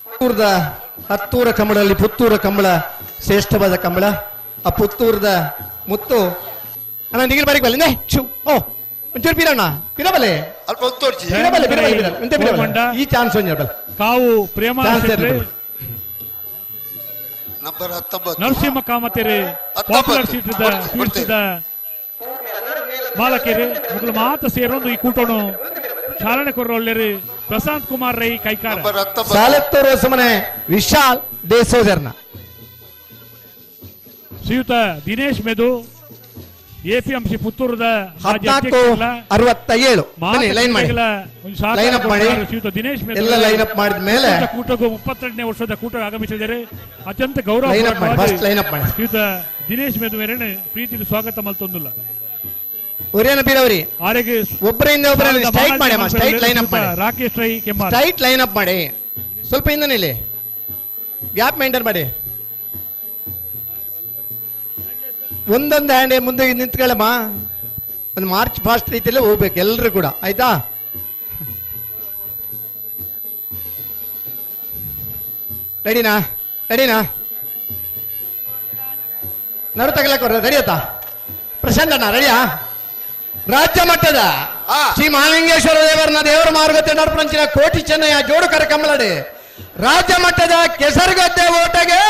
ಪುತ್ತೂರದ ಹತ್ತೂರ ಕಂಬಳದಲ್ಲಿ ಪುತ್ತೂರ ಕಂಬಳ ಶ್ರೇಷ್ಠವಾದ ಕಂಬಳ. ಆ ಪುತ್ತೂರದ ಮುತ್ತು ಅಣ್ಣ ನಿಗಿಲ್ ಬಾರಿಕ್ ಬಲ್ಲೆ ಚು ಓ ಒಂಚೂರು ಪೀರಣ್ಣ ಪಿರಬಲೆ ಅಲ್ಪ ಒತ್ತೋರ್ಚಿ ಪಿರಬಲೆ ಪಿರಬಲೆ ಪಿರಬಲೆ ಪಿರಬಲೆ ಈ ಚಾನ್ಸ್ ಒಂಜಿ ಬಲೆ ಕಾವು ಪ್ರೇಮ ನಂಬರ್ 19 ನರಸಿಂಹ ಕಾಮತೆರೆ ಪಾಪ್ಯುಲರ್ ಸೀಟ್ ಸ್ವೀಟ್ಸ್ ಮಾಲಕೇರಿ ಮೊದಲು ಮಾತ ಸೇರೊಂದು ಈ ಕೂಟನು ಚಾಲನೆ ಕೊರ್ರೊಳ್ಳೆರಿ ಪ್ರಶಾಂತ್ ಕುಮಾರ್ ರೈ ಕೈಕಾರ ಸಾಲೆತ್ತೂರು ಸಮನೆ ವಿಶಾಲ್ ದೇಸೋಜರ್ನ ಶ್ರೀಯುತ ದಿನೇಶ್ ಮೆದು ಎಪಿಎಂಸಿ ಪುತ್ತೂರದ 1467 ಲೈನ್ ಮಾಡಿ ಲೈನ್ ಅಪ್ ಮಾಡಿ ಶ್ರೀಯುತ ದಿನೇಶ್ ಮೆದು ಎಲ್ಲ ಲೈನ್ ಅಪ್ ಮಾಡಿದ ಮೇಲೆ ಕೂಟಗೂ 32ನೇ ವರ್ಷದ ಕೂಟ ಆಗಮಿಸಿದ್ದಾರೆ. ಅತ್ಯಂತ ಗೌರವ ಲೈನ್ ಅಪ್ ಮಾಡಿ, ಫಸ್ಟ್ ಲೈನ್ ಅಪ್ ಮಾಡಿ. ಶ್ರೀಯುತ ದಿನೇಶ್ ಮೆದು ಮೇರೆನೆ ಪ್ರೀತಿಯ ಸ್ವಾಗತ ಮಲ್ತೊಂದುಲ್ಲ. ಒರೇನ ಬೀರವರಿ ಆರೆಗೆ ಒಬ್ಬರಿಂದ ಒಬ್ಬರ ಸ್ಟ್ರೈಟ್ ಮಾಡಿ ಅಮ್ಮ, ಸ್ಟ್ರೈಟ್ ಲೈನ್ ಅಪ್ ಮಾಡಿ. ರಾಕೇಶ್ ರೈ ಕೆಂಬಾರ್ ಸ್ಟ್ರೈಟ್ ಲೈನ್ ಅಪ್ ಮಾಡಿ, ಸ್ವಲ್ಪ ಹಿಂದೆ ನಿಲ್ಲಿ. ಗ್ಯಾಪ್ ಮೇಂಟೈನ್ ಮಾಡಿ. ಒಂದೊಂದು ಹ್ಯಾಂಡ್ ಮುಂದೆ ನಿಂತ್ಕೊಳ್ಳಮ್ಮ. ಒಂದು ಮಾರ್ಚ್ ಫಾಸ್ಟ್ ರೀತಿಯಲ್ಲೇ ಹೋಗ್ಬೇಕು ಎಲ್ಲರೂ ಕೂಡ, ಆಯ್ತಾ? ರೆಡಿನಾ? ರೆಡಿನಾ? ನಡು ತಗಲಕ್ಕೆ ರೆಡಿ ಆಯ್ತಾ? ಪ್ರಶಾಂತ್ ಅಣ್ಣ ರೆಡಿಯಾ? ರಾಜ್ಯ ಮಟ್ಟದ ಶ್ರೀ ಮಹಾಲಿಂಗೇಶ್ವರ ದೇವರನ್ನ ದೇವರ ಮಾರ್ಗತೆ ನಡ್ಪಂಚಿನ ಕೋಟಿ ಚೆನ್ನಯ್ಯ ಜೋಡು ಕರಕಂಬಲಡಿ ರಾಜ್ಯ ಮಟ್ಟದ ಕೆಸರುಗದ್ದೆ ಓಟಗೆ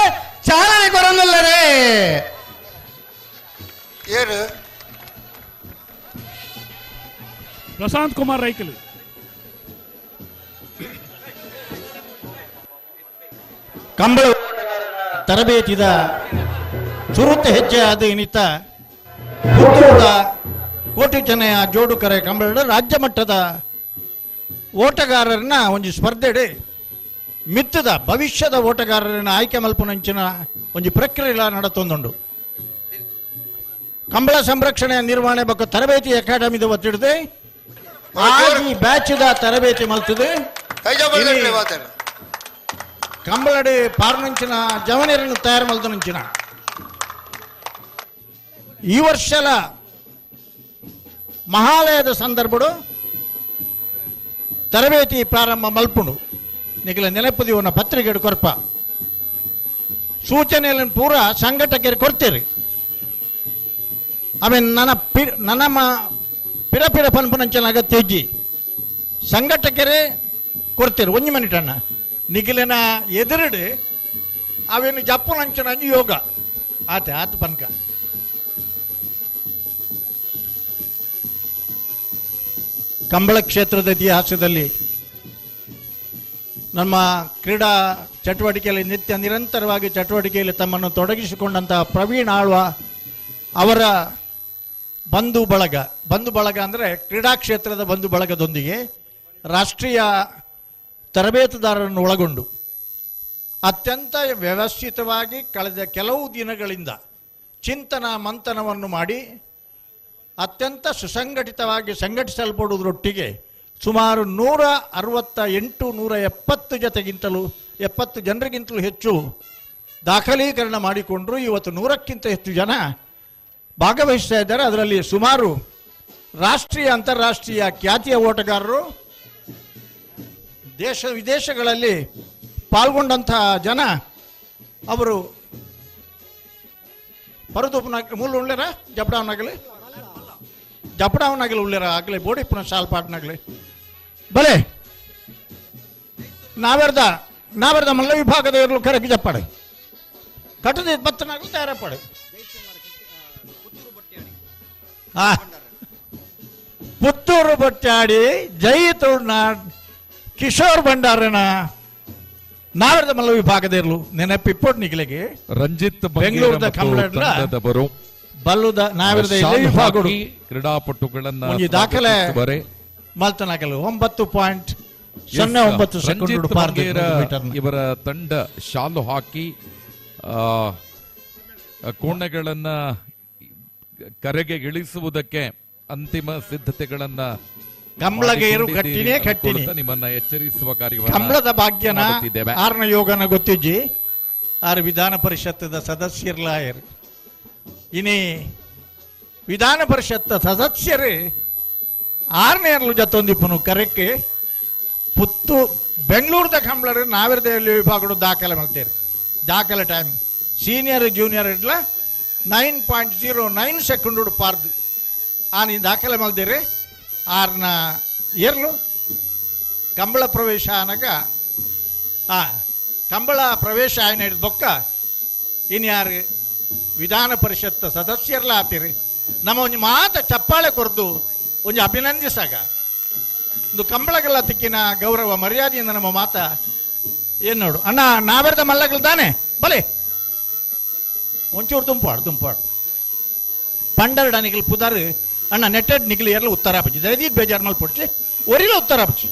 ಚಾಲನೆ ಕೊರೊಂದುಲ್ಲರೇ. ಏನು ಪ್ರಶಾಂತ್ ಕುಮಾರ್ ರೈಕಲ್. ಕಂಬಳ ತರಬೇತಿದ ಸುರುತ್ತ ಹೆಜ್ಜೆ ಅದು ಇನ್ನಿತ ಪುತ್ತೂರದ ಕೋಟಿ ಚೆನ್ನಯ್ಯ ಜೋಡುಕರೆ ಕಂಬಳ ರಾಜ್ಯ ಮಟ್ಟದ ಓಟಗಾರರನ್ನ ಒಂದು ಸ್ಪರ್ಧೆಡೆ ಮಿತ್ತದ ಭವಿಷ್ಯದ ಓಟಗಾರರನ್ನ ಆಯ್ಕೆ ಮಲ್ಪುನಂಚಿನ ಒಂದು ಪ್ರಕ್ರಿಯೆ ನಡತೊಂದುಂಡು. ಕಂಬಳ ಸಂರಕ್ಷಣೆ ನಿರ್ವಹಣೆ ಬಗ್ಗೆ ತರಬೇತಿ ಅಕಾಡೆಮಿದ ಒತ್ತಿಡದೆ ಈ ಬ್ಯಾಚ್ದ ತರಬೇತಿ ಮಲ್ತದೆ. ಕಂಬಳಡಿ ಪಾರ್ನಂಚಿನ ಜವನಿಯರನ್ನು ತಯಾರು ಮಲ್ತನಂಚಿನ ಈ ವರ್ಷಲ ಮಹಾಲಯದ ಸಂದರ್ಭಡು ತರಬೇತಿ ಪ್ರಾರಂಭ ಮಲ್ಪುಂಡು. ನಿಖಿಲ ನೆನಪುದಿವನ ಪತ್ರಿಕೆ ಕೊರ್ಪ ಸೂಚನೆಯನ್ನು ಪೂರ ಸಂಘಟಕರು ಕೊಡ್ತೀರಿ. ಆಮೇಲೆ ನನ್ನ ನನ್ನ ಪಿರ ಪಿರ ಪನ್ಪುನಂಚಿನ ಅಗತ್ಯ ಇಜ್ಜಿ ಸಂಘಟಕರೇ ಕೊಡ್ತೀರಿ. ಒಂಜಿ ಮಿನಿಟ್ ಅಣ್ಣ ನಿಖಿಲನ ಎದುರುಡು ಅವೇನು ಜಪ್ಪುನಂಚಿನ ಯೋಗ ಆತ ಆತ ಪನ್ಕ. ಕಂಬಳ ಕ್ಷೇತ್ರದ ಇತಿಹಾಸದಲ್ಲಿ ನಮ್ಮ ಕ್ರೀಡಾ ಚಟುವಟಿಕೆಯಲ್ಲಿ ನಿತ್ಯ ನಿರಂತರವಾಗಿ ಚಟುವಟಿಕೆಯಲ್ಲಿ ತಮ್ಮನ್ನು ತೊಡಗಿಸಿಕೊಂಡಂತಹ ಪ್ರವೀಣ್ ಆಳ್ವ ಅವರ ಬಂಧು ಬಳಗ, ಬಂಧು ಬಳಗ ಅಂದರೆ ಕ್ರೀಡಾ ಕ್ಷೇತ್ರದ ಬಂಧು ಬಳಗದೊಂದಿಗೆ ರಾಷ್ಟ್ರೀಯ ತರಬೇತುದಾರರನ್ನು ಒಳಗೊಂಡು ಅತ್ಯಂತ ವ್ಯವಸ್ಥಿತವಾಗಿ ಕಳೆದ ಕೆಲವು ದಿನಗಳಿಂದ ಚಿಂತನ ಮಂಥನವನ್ನು ಮಾಡಿ ಅತ್ಯಂತ ಸುಸಂಘಟಿತವಾಗಿ ಸಂಘಟಿಸಲ್ಪಡುವುದರೊಟ್ಟಿಗೆ ಸುಮಾರು 168 170 ಜೊತೆಗಿಂತಲೂ 70 ಜನರಿಗಿಂತಲೂ ಹೆಚ್ಚು ದಾಖಲೀಕರಣ ಮಾಡಿಕೊಂಡರು. ಇವತ್ತು 100ಕ್ಕಿಂತ ಹೆಚ್ಚು ಜನ ಭಾಗವಹಿಸ್ತಾ ಇದ್ದಾರೆ. ಅದರಲ್ಲಿ ಸುಮಾರು ರಾಷ್ಟ್ರೀಯ ಅಂತಾರಾಷ್ಟ್ರೀಯ ಖ್ಯಾತಿಯ ಓಟಗಾರರು, ದೇಶ ವಿದೇಶಗಳಲ್ಲಿ ಪಾಲ್ಗೊಂಡಂತಹ ಜನ ಅವರು ಪರದೂಪನ ಮೂಲ ಉಳ್ಳೇರ ಜಪಡಾವನಾಗಲಿ ಜಪಡಾವನಾಗಲಿ ಉಳ್ಳೇರ ಆಗಲಿ ಬೋಡಿಪ್ಪನ ಶಾಲ್ಪಾಟ್ನಾಗಲಿ ಬಲೆ ನಾವೆರ್ದ ನಾವೆರ್ದ ಮಲ್ಲ ವಿಭಾಗದ ಇರಲು ಕರೆಗೆ ಜಪ್ಪಾಡೆ ಕಟ್ಟದ ಬತ್ತನಾಗಲಿ ತಯಾರಪಾಡೆ. ಪುತ್ತೂರು ಬೊಟ್ಟಾಡಿ ಜೈ ತುಳುನಾಡ್ ಕಿಶೋರ್ ಭಂಡಾರನ ನಾವೆರ್ದ ಮಲ್ಲ ವಿಭಾಗದ ಇರಲು ನೆನಪಿಪ್ಪೋಟ್ ನಿಗಲಿಗೆ ರಂಜಿತ್ ಬೆಂಗಳೂರದ ಕಮಲದವರು ಬಲ್ಲುದ ನಾವೆರ್ದ ವಿಭಾಗಗಳು ಕ್ರೀಡಾಪಟುಗಳನ್ನ ದಾಖಲೆ ಮಲ್ತನಾಗಲು 9.09 ಸೆಕೆಂಡ್ ಇವರ ತಂಡ ಶಾಲು ಹಾಕಿ ಕೋಣೆಗಳನ್ನ ಕರೆಗೆ ಇಳಿಸುವುದಕ್ಕೆ ಅಂತಿಮ ಸಿದ್ಧತೆಗಳನ್ನ ಕಂಬಳಗೇರು ಕಟ್ಟಿನೇ ಕಟ್ಟಿನಿ ನಿಮ್ಮನ್ನ ಎಚ್ಚರಿಸುವ ಕಾರ್ಯವನ್ನು ಕಂಬಳದ ಭಾಗ್ಯನ ಆರ್ನ ಯೋಗನ ಗೊತ್ತಿಜ್ಜಿ ಆರು ವಿಧಾನ ಪರಿಷತ್ತದ ಸದಸ್ಯರ್ಲಾಯರು ಇನಿ ವಿಧಾನ ಪರಿಷತ್ ಸದಸ್ಯರು ಆರನೇರ್ಲು ಜತ್ತೊಂದಿಪ್ಪನು ಕರೆಕ್ಕೆ ಪುತ್ತು ಬೆಂಗಳೂರದ ಕಂಬಳರು ನಾವಿರದೇವಿ ವಿಭಾಗಗಳು ದಾಖಲೆ ಮಾಡ್ತೀರಿ. ದಾಖಲೆ ಟೈಮ್ ಸೀನಿಯರ್ ಜೂನಿಯರ್ ಇಡ್ಲ 9.09 ಸೆಕೆಂಡ್ ಪಾರ್ದು ಆ ನೀನು ದಾಖಲೆ ಮಲ್ದಿರಿ. ಆರ್ನ ಏರ್ಲು ಕಂಬಳ ಪ್ರವೇಶ ಆನಗ ಕಂಬಳ ಪ್ರವೇಶ ಆಯ್ನ ಹಿಡಿದು ಬೊಕ್ಕ ಇನ್ಯಾರು ವಿಧಾನ ಪರಿಷತ್ ಸದಸ್ಯರ್ಲ ಆತೀರಿ. ನಮ್ಮ ಒಂದು ಮಾತ ಚಪ್ಪಾಳೆ ಕೊರ್ದು ಒಂದು ಅಭಿನಂದಿಸಾಗ ಒಂದು ಕಂಬಳಗಳ ತಿಕ್ಕಿನ ಗೌರವ ಮರ್ಯಾದೆಯಿಂದ ನಮ್ಮ ಮಾತ ಏನು ನೋಡು ಅಣ್ಣ ನಾವೆರ್ದ ಮಲ್ಲಗಳು ತಾನೆ ಬಲೆ ಒಂಚೂರು ತುಂಪಾಡು ತುಂಪಾಡು ಪಂಡರಡ ನಿಖಲ್ ಪುದಾರು ಅಣ್ಣ ನೆಟ್ಟೆಡ್ ನಿಖಲ್ ಎರಲು ಉತ್ತರ ಆಪುಜಿ ದಯದೀದ್ ಬೇಜಾರು ಮಲ್ ಪೊಡ್ಚಿ ಒರಿಲ ಉತ್ತರ ಆಪುಜಿ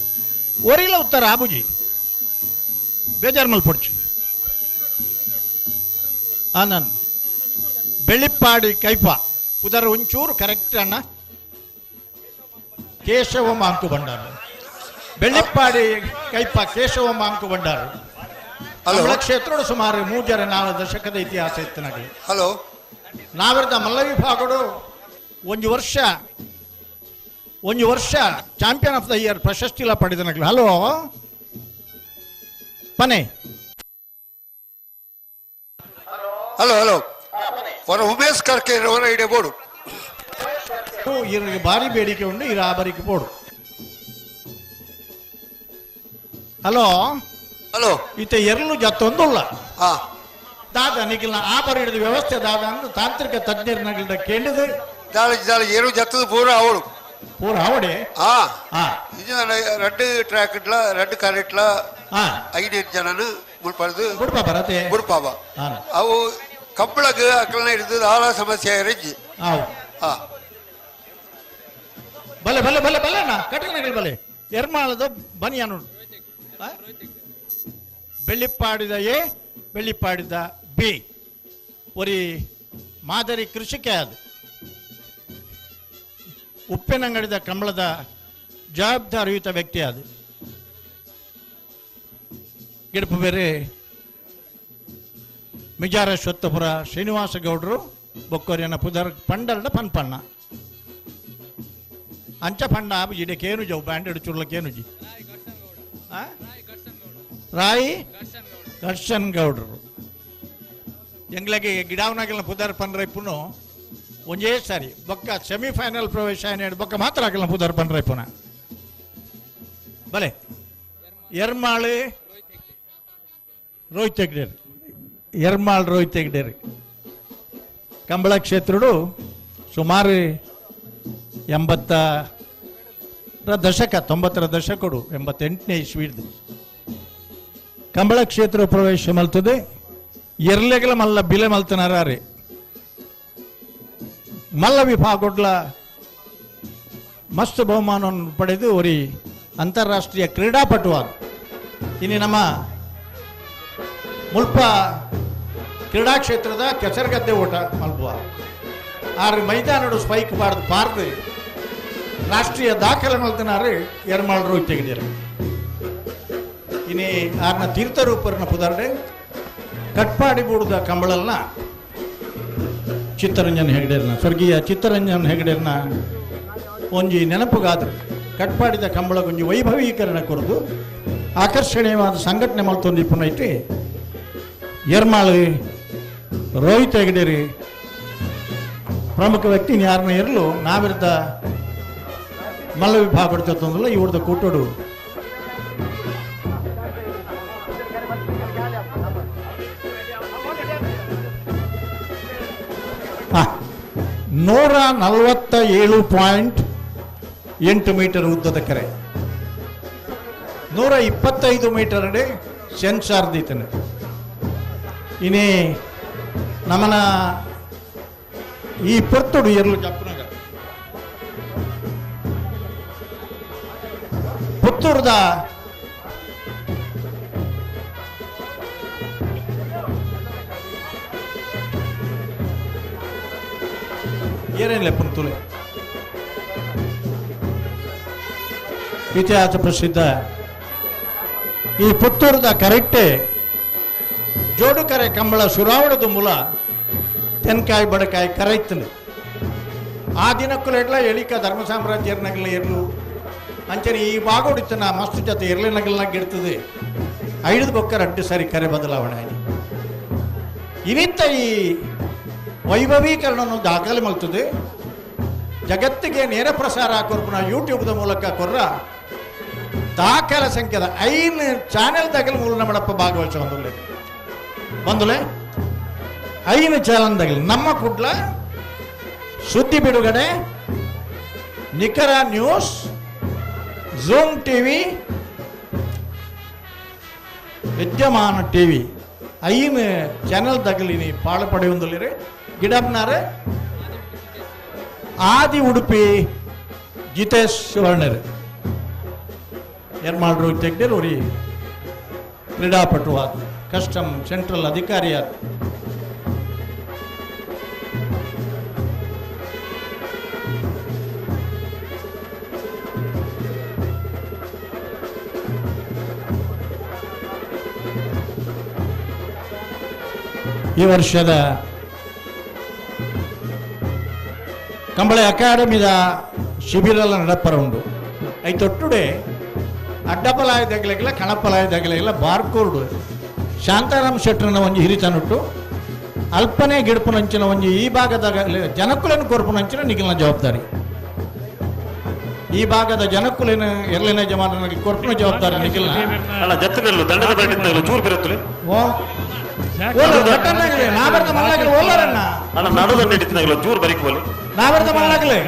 ಒರಿಲ ಉತ್ತರ ಆಬುಜಿ ಬೇಜಾರು ಮಲ್ ಪೊಡ್ಚಿ. ನಾನು ಬೆಳ್ಳಿಪ್ಪಾಡಿ ಕೈಪ ಪುದರ್ ಒಂಚೂರು ಕರೆಕ್ಟ್ ಅಣ್ಣ ಕೇಶವ ಮಾಂಕು ಭಂಡಾರು ಬೆಳ್ಳಿಪ್ಪಾಡಿ ಕೈಪ ಕೇಶವ ಮಾಂಕು ಭಂಡಾರು. ಕಂಬಳ ಕ್ಷೇತ್ರೋಡು ಸುಮಾರು 3-4 ದಶಕದ ಇತಿಹಾಸ ಇತ್ತು ನಗಲಿ. ಹಲೋ ನಾವಿರ್ದ ಮಲ್ಲ ವಿಭಾಗಡು ಒಂದು ವರ್ಷ ಚಾಂಪಿಯನ್ ಆಫ್ the year ಪ್ರಶಸ್ತಿಲ ಪಡೆದ ನಗಲು. ಹಲೋ ಪನೆ ಹಲೋ ಹಲೋ ಹೊರ ಉಮೇಶ್ ಕರ್ಕೆ ಅವರ ಇಡೆ ಬೋಡು ಇವ್ರಿಗೆ ಭಾರಿ ಬೇಡಿಕೆ ಉಂಟು, ಇರ ಆ ಬರಿಕೆ ಬೋಡು. ಹಲೋ ಹಲೋ ಇತ್ತ ಎರಲು ಜತ್ತೊಂದುಲ್ಲ ದಾದ ನಿಖಿಲ್ನ ಆ ಬರಿ ಹಿಡಿದ ವ್ಯವಸ್ಥೆ ದಾದ ಅಂದ್ರೆ ತಾಂತ್ರಿಕ ತಜ್ಞರ ನಗಲ್ದ ಕೇಳಿದ ದಾಳಿ ದಾಳಿ ಏರು ಜತ್ತದ ಪೂರ ಅವಳು ಪೂರ ಅವಡೆ ರಡ್ಡು ಟ್ರ್ಯಾಕ್ ಇಟ್ಲ ರಡ್ಡು ಕಾರ್ ಇಟ್ಲ 5 ಜನನು ಮುಡ್ಪಾಡ್ದು ಬರತ್ತೆ ಬುಡ್ಪಾಬ ಅವು ಕಂಬಳಗ್ ಅಕ್ಕಲನ ಹಿಡಿದು ಆಲ ಸಮಸ್ಯೆ ಇರಜ್ಜಿ. ಬಲೆ ಬಲೆ ಬಲೆ ಬಲೆ ಅಣ್ಣ ಕಟ್ಟಕನಗಳು ಬಲೆ ಎರ್ಮಾಳದ ಬನಿಯಾನು ಬೆಳ್ಳಿಪ್ಪಾಡಿದ ಎ ಬೆಳ್ಳಿಪ್ಪಾಡಿದ ಬಿ ಒರಿ ಮಾದರಿ ಕೃಷಿಕೆ ಅದು ಉಪ್ಪಿನಂಗಡಿದ ಕಂಬಳದ ಜವಾಬ್ದಾರಿಯುತ ವ್ಯಕ್ತಿ ಅದು. ಗಿಡಪು ಬೇರೆ ಮಿಜಾರ ಶ್ವತ್ತಪುರ ಶ್ರೀನಿವಾಸ ಗೌಡರು ಬೊಕ್ಕೋರಿಯನ ಪುದರ್ ಪಂಡರ್ಡ ಪನ್ಪಣ್ಣ ಅಂಚ ಪಂಡ ಇಡಕ್ಕೇನು ಜವು ಬ್ಯಾಂಡೆಡ್ ಚುರ್ಲಕ್ಕೇನು ಜಿ ರಾಯಿ ದರ್ಶನ್ ಗೌಡರು ಎಂಗ್ಲಗೆ ಗಿಡಾವನಾಗಲ್ನ ಪುದರ್ ಪನ್ರೈಪುನು ಒಂದೇ ಸಾರಿ ಬೊಕ್ಕ ಸೆಮಿಫೈನಲ್ ಪ್ರವೇಶ ಏನೇಳು ಬೊಕ್ಕ ಮಾತ್ರ ಆಗಲ್ಲ ಪುದರ್ ಪನ್ರೈಪುನ ಬಲೆ ಎರ್ಮಾಳು ರೋಹಿತ್ ಹೆಗ್ಡೇರಿ ಎರ್ಮಾಳ್ ರೋಹಿತ್ ಹೆಗ್ಡೇರಿ ಕಂಬಳ ಕ್ಷೇತ್ರಡು ಸುಮಾರು 80ರ ದಶಕ 90ರ ದಶಕಡು 88ನೇ ಇಸ್ವಿಡ್ದು ಕಂಬಳ ಕ್ಷೇತ್ರ ಪ್ರವೇಶ ಮಲ್ತದೆ. ಎರ್ಲೆಗಲ ಮಲ್ಲ ಬಿಲೆ ಮಲ್ತನಾರೆ ಮಲ್ಲ ವಿಭಾಗೊಡ್ಲ ಮಸ್ತ್ ಬಹುಮಾನವನ್ನು ಪಡೆದು ಒರಿ ಅಂತಾರಾಷ್ಟ್ರೀಯ ಕ್ರೀಡಾಪಟುವಾದ. ಇನ್ನು ನಮ್ಮ ಮುಲ್ಪ ಕ್ರೀಡಾ ಕ್ಷೇತ್ರದ ಕೆಸರುಗದ್ದೆ ಓಟ ಮಲ್ಪುವ ಆರು ಮೈದಾನಡು ಸ್ಪೈಕ್ ಬಾರ್ದು ಪಾರ್ದು ರಾಷ್ಟ್ರೀಯ ದಾಖಲೆ ಮಲ್ತನಾರು ಎರ್ಮಾಳ್ ರೋಹಿತ್ ತೆಗೆದಿರು. ಇನಿ ಆರ್ನ ತೀರ್ಥರೂಪರನ ಪುದರ್ಡೆ ಕಟ್ಪಾಡಿ ಬೂಡದ ಕಂಬಳಲ್ನ ಚಿತ್ತರಂಜನ್ ಹೆಗಡೆರ್ನ ಸ್ವರ್ಗೀಯ ಚಿತ್ತರಂಜನ್ ಹೆಗಡೆರ್ನ ಒಂಜಿ ನೆನಪುಗಾದ್ರು ಕಟ್ಪಾಡಿದ ಕಂಬಳಗೊಂಜಿ ವೈಭವೀಕರಣ ಕೊರದು ಆಕರ್ಷಣೀಯವಾದ ಸಂಘಟನೆ ಮಲ್ತೊಂದು ಪುನೈತಿ ಎರ್ಮಾಳು ರೋಹಿತ್ ಹೆಗಡೇರಿ ಪ್ರಮುಖ ವ್ಯಕ್ತಿ ಯಾರನ್ನ ಇರಲು ನಾವಿರ್ದ ಮಲ್ಲ ವಿಭಾಗ ತಂದಲ್ಲ ಇವ್ರದ ಕೂಟೋಡು ನೂರ 147.8 ಮೀಟರ್ ಉದ್ದದ ಕೆರೆ 125 ಮೀಟರ್ ಸೆನ್ಸಾರ್ ದೀತನೆ. ಇನಿ ನಮನ ಈ ಪೊರ್ತುಡು ಎರ್ಲು ಜಪ್ಪುನಗ ಪುತ್ತೂರ್ದ ಏನೇನಿಲ್ಲ ಪುಂತುಲೆ ಇತಿಹಾಸ ಪ್ರಸಿದ್ಧ ಈ ಪುತ್ತೂರ್ದ ಕರೆಕ್ಟೆ ಜೋಡುಕರೆ ಕಂಬಳ ಸುರಾವಣದ ಮೂಲ ತೆನ್ಕಾಯಿ ಬಡಕಾಯಿ ಕರೈತನು. ಆ ದಿನಕ್ಕೂ ಎಡ್ಲ ಎಳಿಕ ಧರ್ಮ ಸಾಮ್ರಾಜ್ಯರ್ನಗಲ ಇರಲು ಅಂಚನೆ ಈ ಬಾಗೋಡಿತ್ತನ ಮಸ್ತು ಜೊತೆ ಇರ್ಲಿನಗಲ್ನಾಗ ಇಡ್ತದೆ ಐದು ಬೊಕ್ಕ ರಡ್ಡು ಸಾರಿ ಕರೆ ಬದಲಾವಣೆ ಆಗಿ ಇನಿತ್ತ ಈ ವೈಭವೀಕರಣವನ್ನು ದಾಖಲೆ ಮಲ್ತದೆ. ಜಗತ್ತಿಗೆ ನೇರ ಪ್ರಸಾರ ಕೊರ್ಪುನ ಯೂಟ್ಯೂಬ್ದ ಮೂಲಕ ಕೊರ್ರ ದಾಖಲೆ ಸಂಖ್ಯೆದ 5 ಚಾನೆಲ್ ದಾಖಲೆ ಮೂಲ ನಮ್ಮಡಪ್ಪ ಭಾಗವಹಿಸ ಬಂದುಲೆ ಬಂದುಲೆ 5 ಚಾನೆಲ್ ದಾಖಲೆ ನಮ್ಮ ಕುಡ್ಲ ಸುದ್ದಿ ಬಿಡುಗಡೆ, ನಿಖರ ನ್ಯೂಸ್, ಝೂಮ್ ಟಿವಿ, ವಿದ್ಯಮಾನ ಟಿವಿ 5 ಚಾನೆಲ್ ತಗಲಿನಿ ಪಾಳು ಪಡೆಯುವುದಿಲ್ಲ ಗಿಡಪ್ನಾರೆ ಆದಿ ಉಡುಪಿ ಜಿತೇಶ್ ಸುವರ್ಣರು ಎರ್ಮಾಳ್ರು ತೆಗ್ದಿರು ಅವ್ರಿ ಕ್ರೀಡಾಪಟು ಆದ ಕಸ್ಟಮ್ ಸೆಂಟ್ರಲ್ ಅಧಿಕಾರಿಯಾದ. ಈ ವರ್ಷದ ಕಂಬಳ ಅಕಾಡೆಮಿದ ಶಿಬಿರಲ್ಲ ನಡಪರ ಉಂಡು. ಐತೊಟ್ಟುಡೆ ಅಡ್ಡಪಲಾಯ ದಗಲೆಗಿಲ್ಲ, ಕಣಪಲಾಯ ದಗಲೆಗಿಲ್ಲ, ಬಾರ್ಕೋರ್ಡು ಶಾಂತಾರಾಮ್ ಶೆಟ್ಟರನ ಒಂಜಿ ಹಿರಿತನುಟ್ಟು ಅಲ್ಪನೆ ಗಿಡಪುನಂಚಿನ ಒಂಜಿ ಈ ಭಾಗದ ಜನಕುಲನ್ನು ಕೊರ್ಪುನಂಚಿನ ನಿಖಿಲ್ನ ಜವಾಬ್ದಾರಿ. ಈ ಭಾಗದ ಜನಕುಲಿನ ಎರಡನೇ ಜಮಾನ ಕೊರ್ಪುನ ಜವಾಬ್ದಾರಿ ನಿಖಿಲ್ನ. ಅಲ್ಲ ಜತ್ತಿನಲ್ಲೂ ದಂಡದ ಬರಟಿತ್ತಲ್ಲ ಚೂರು ಬಿರುತ್ತಲೆ. ಓ ಅಣ್ಣ ನಡುದಂಡ ಹಿಡಿತಿನಾಗಲ್ಲ ಚೂರು ಬರಿಕೋಲಿ.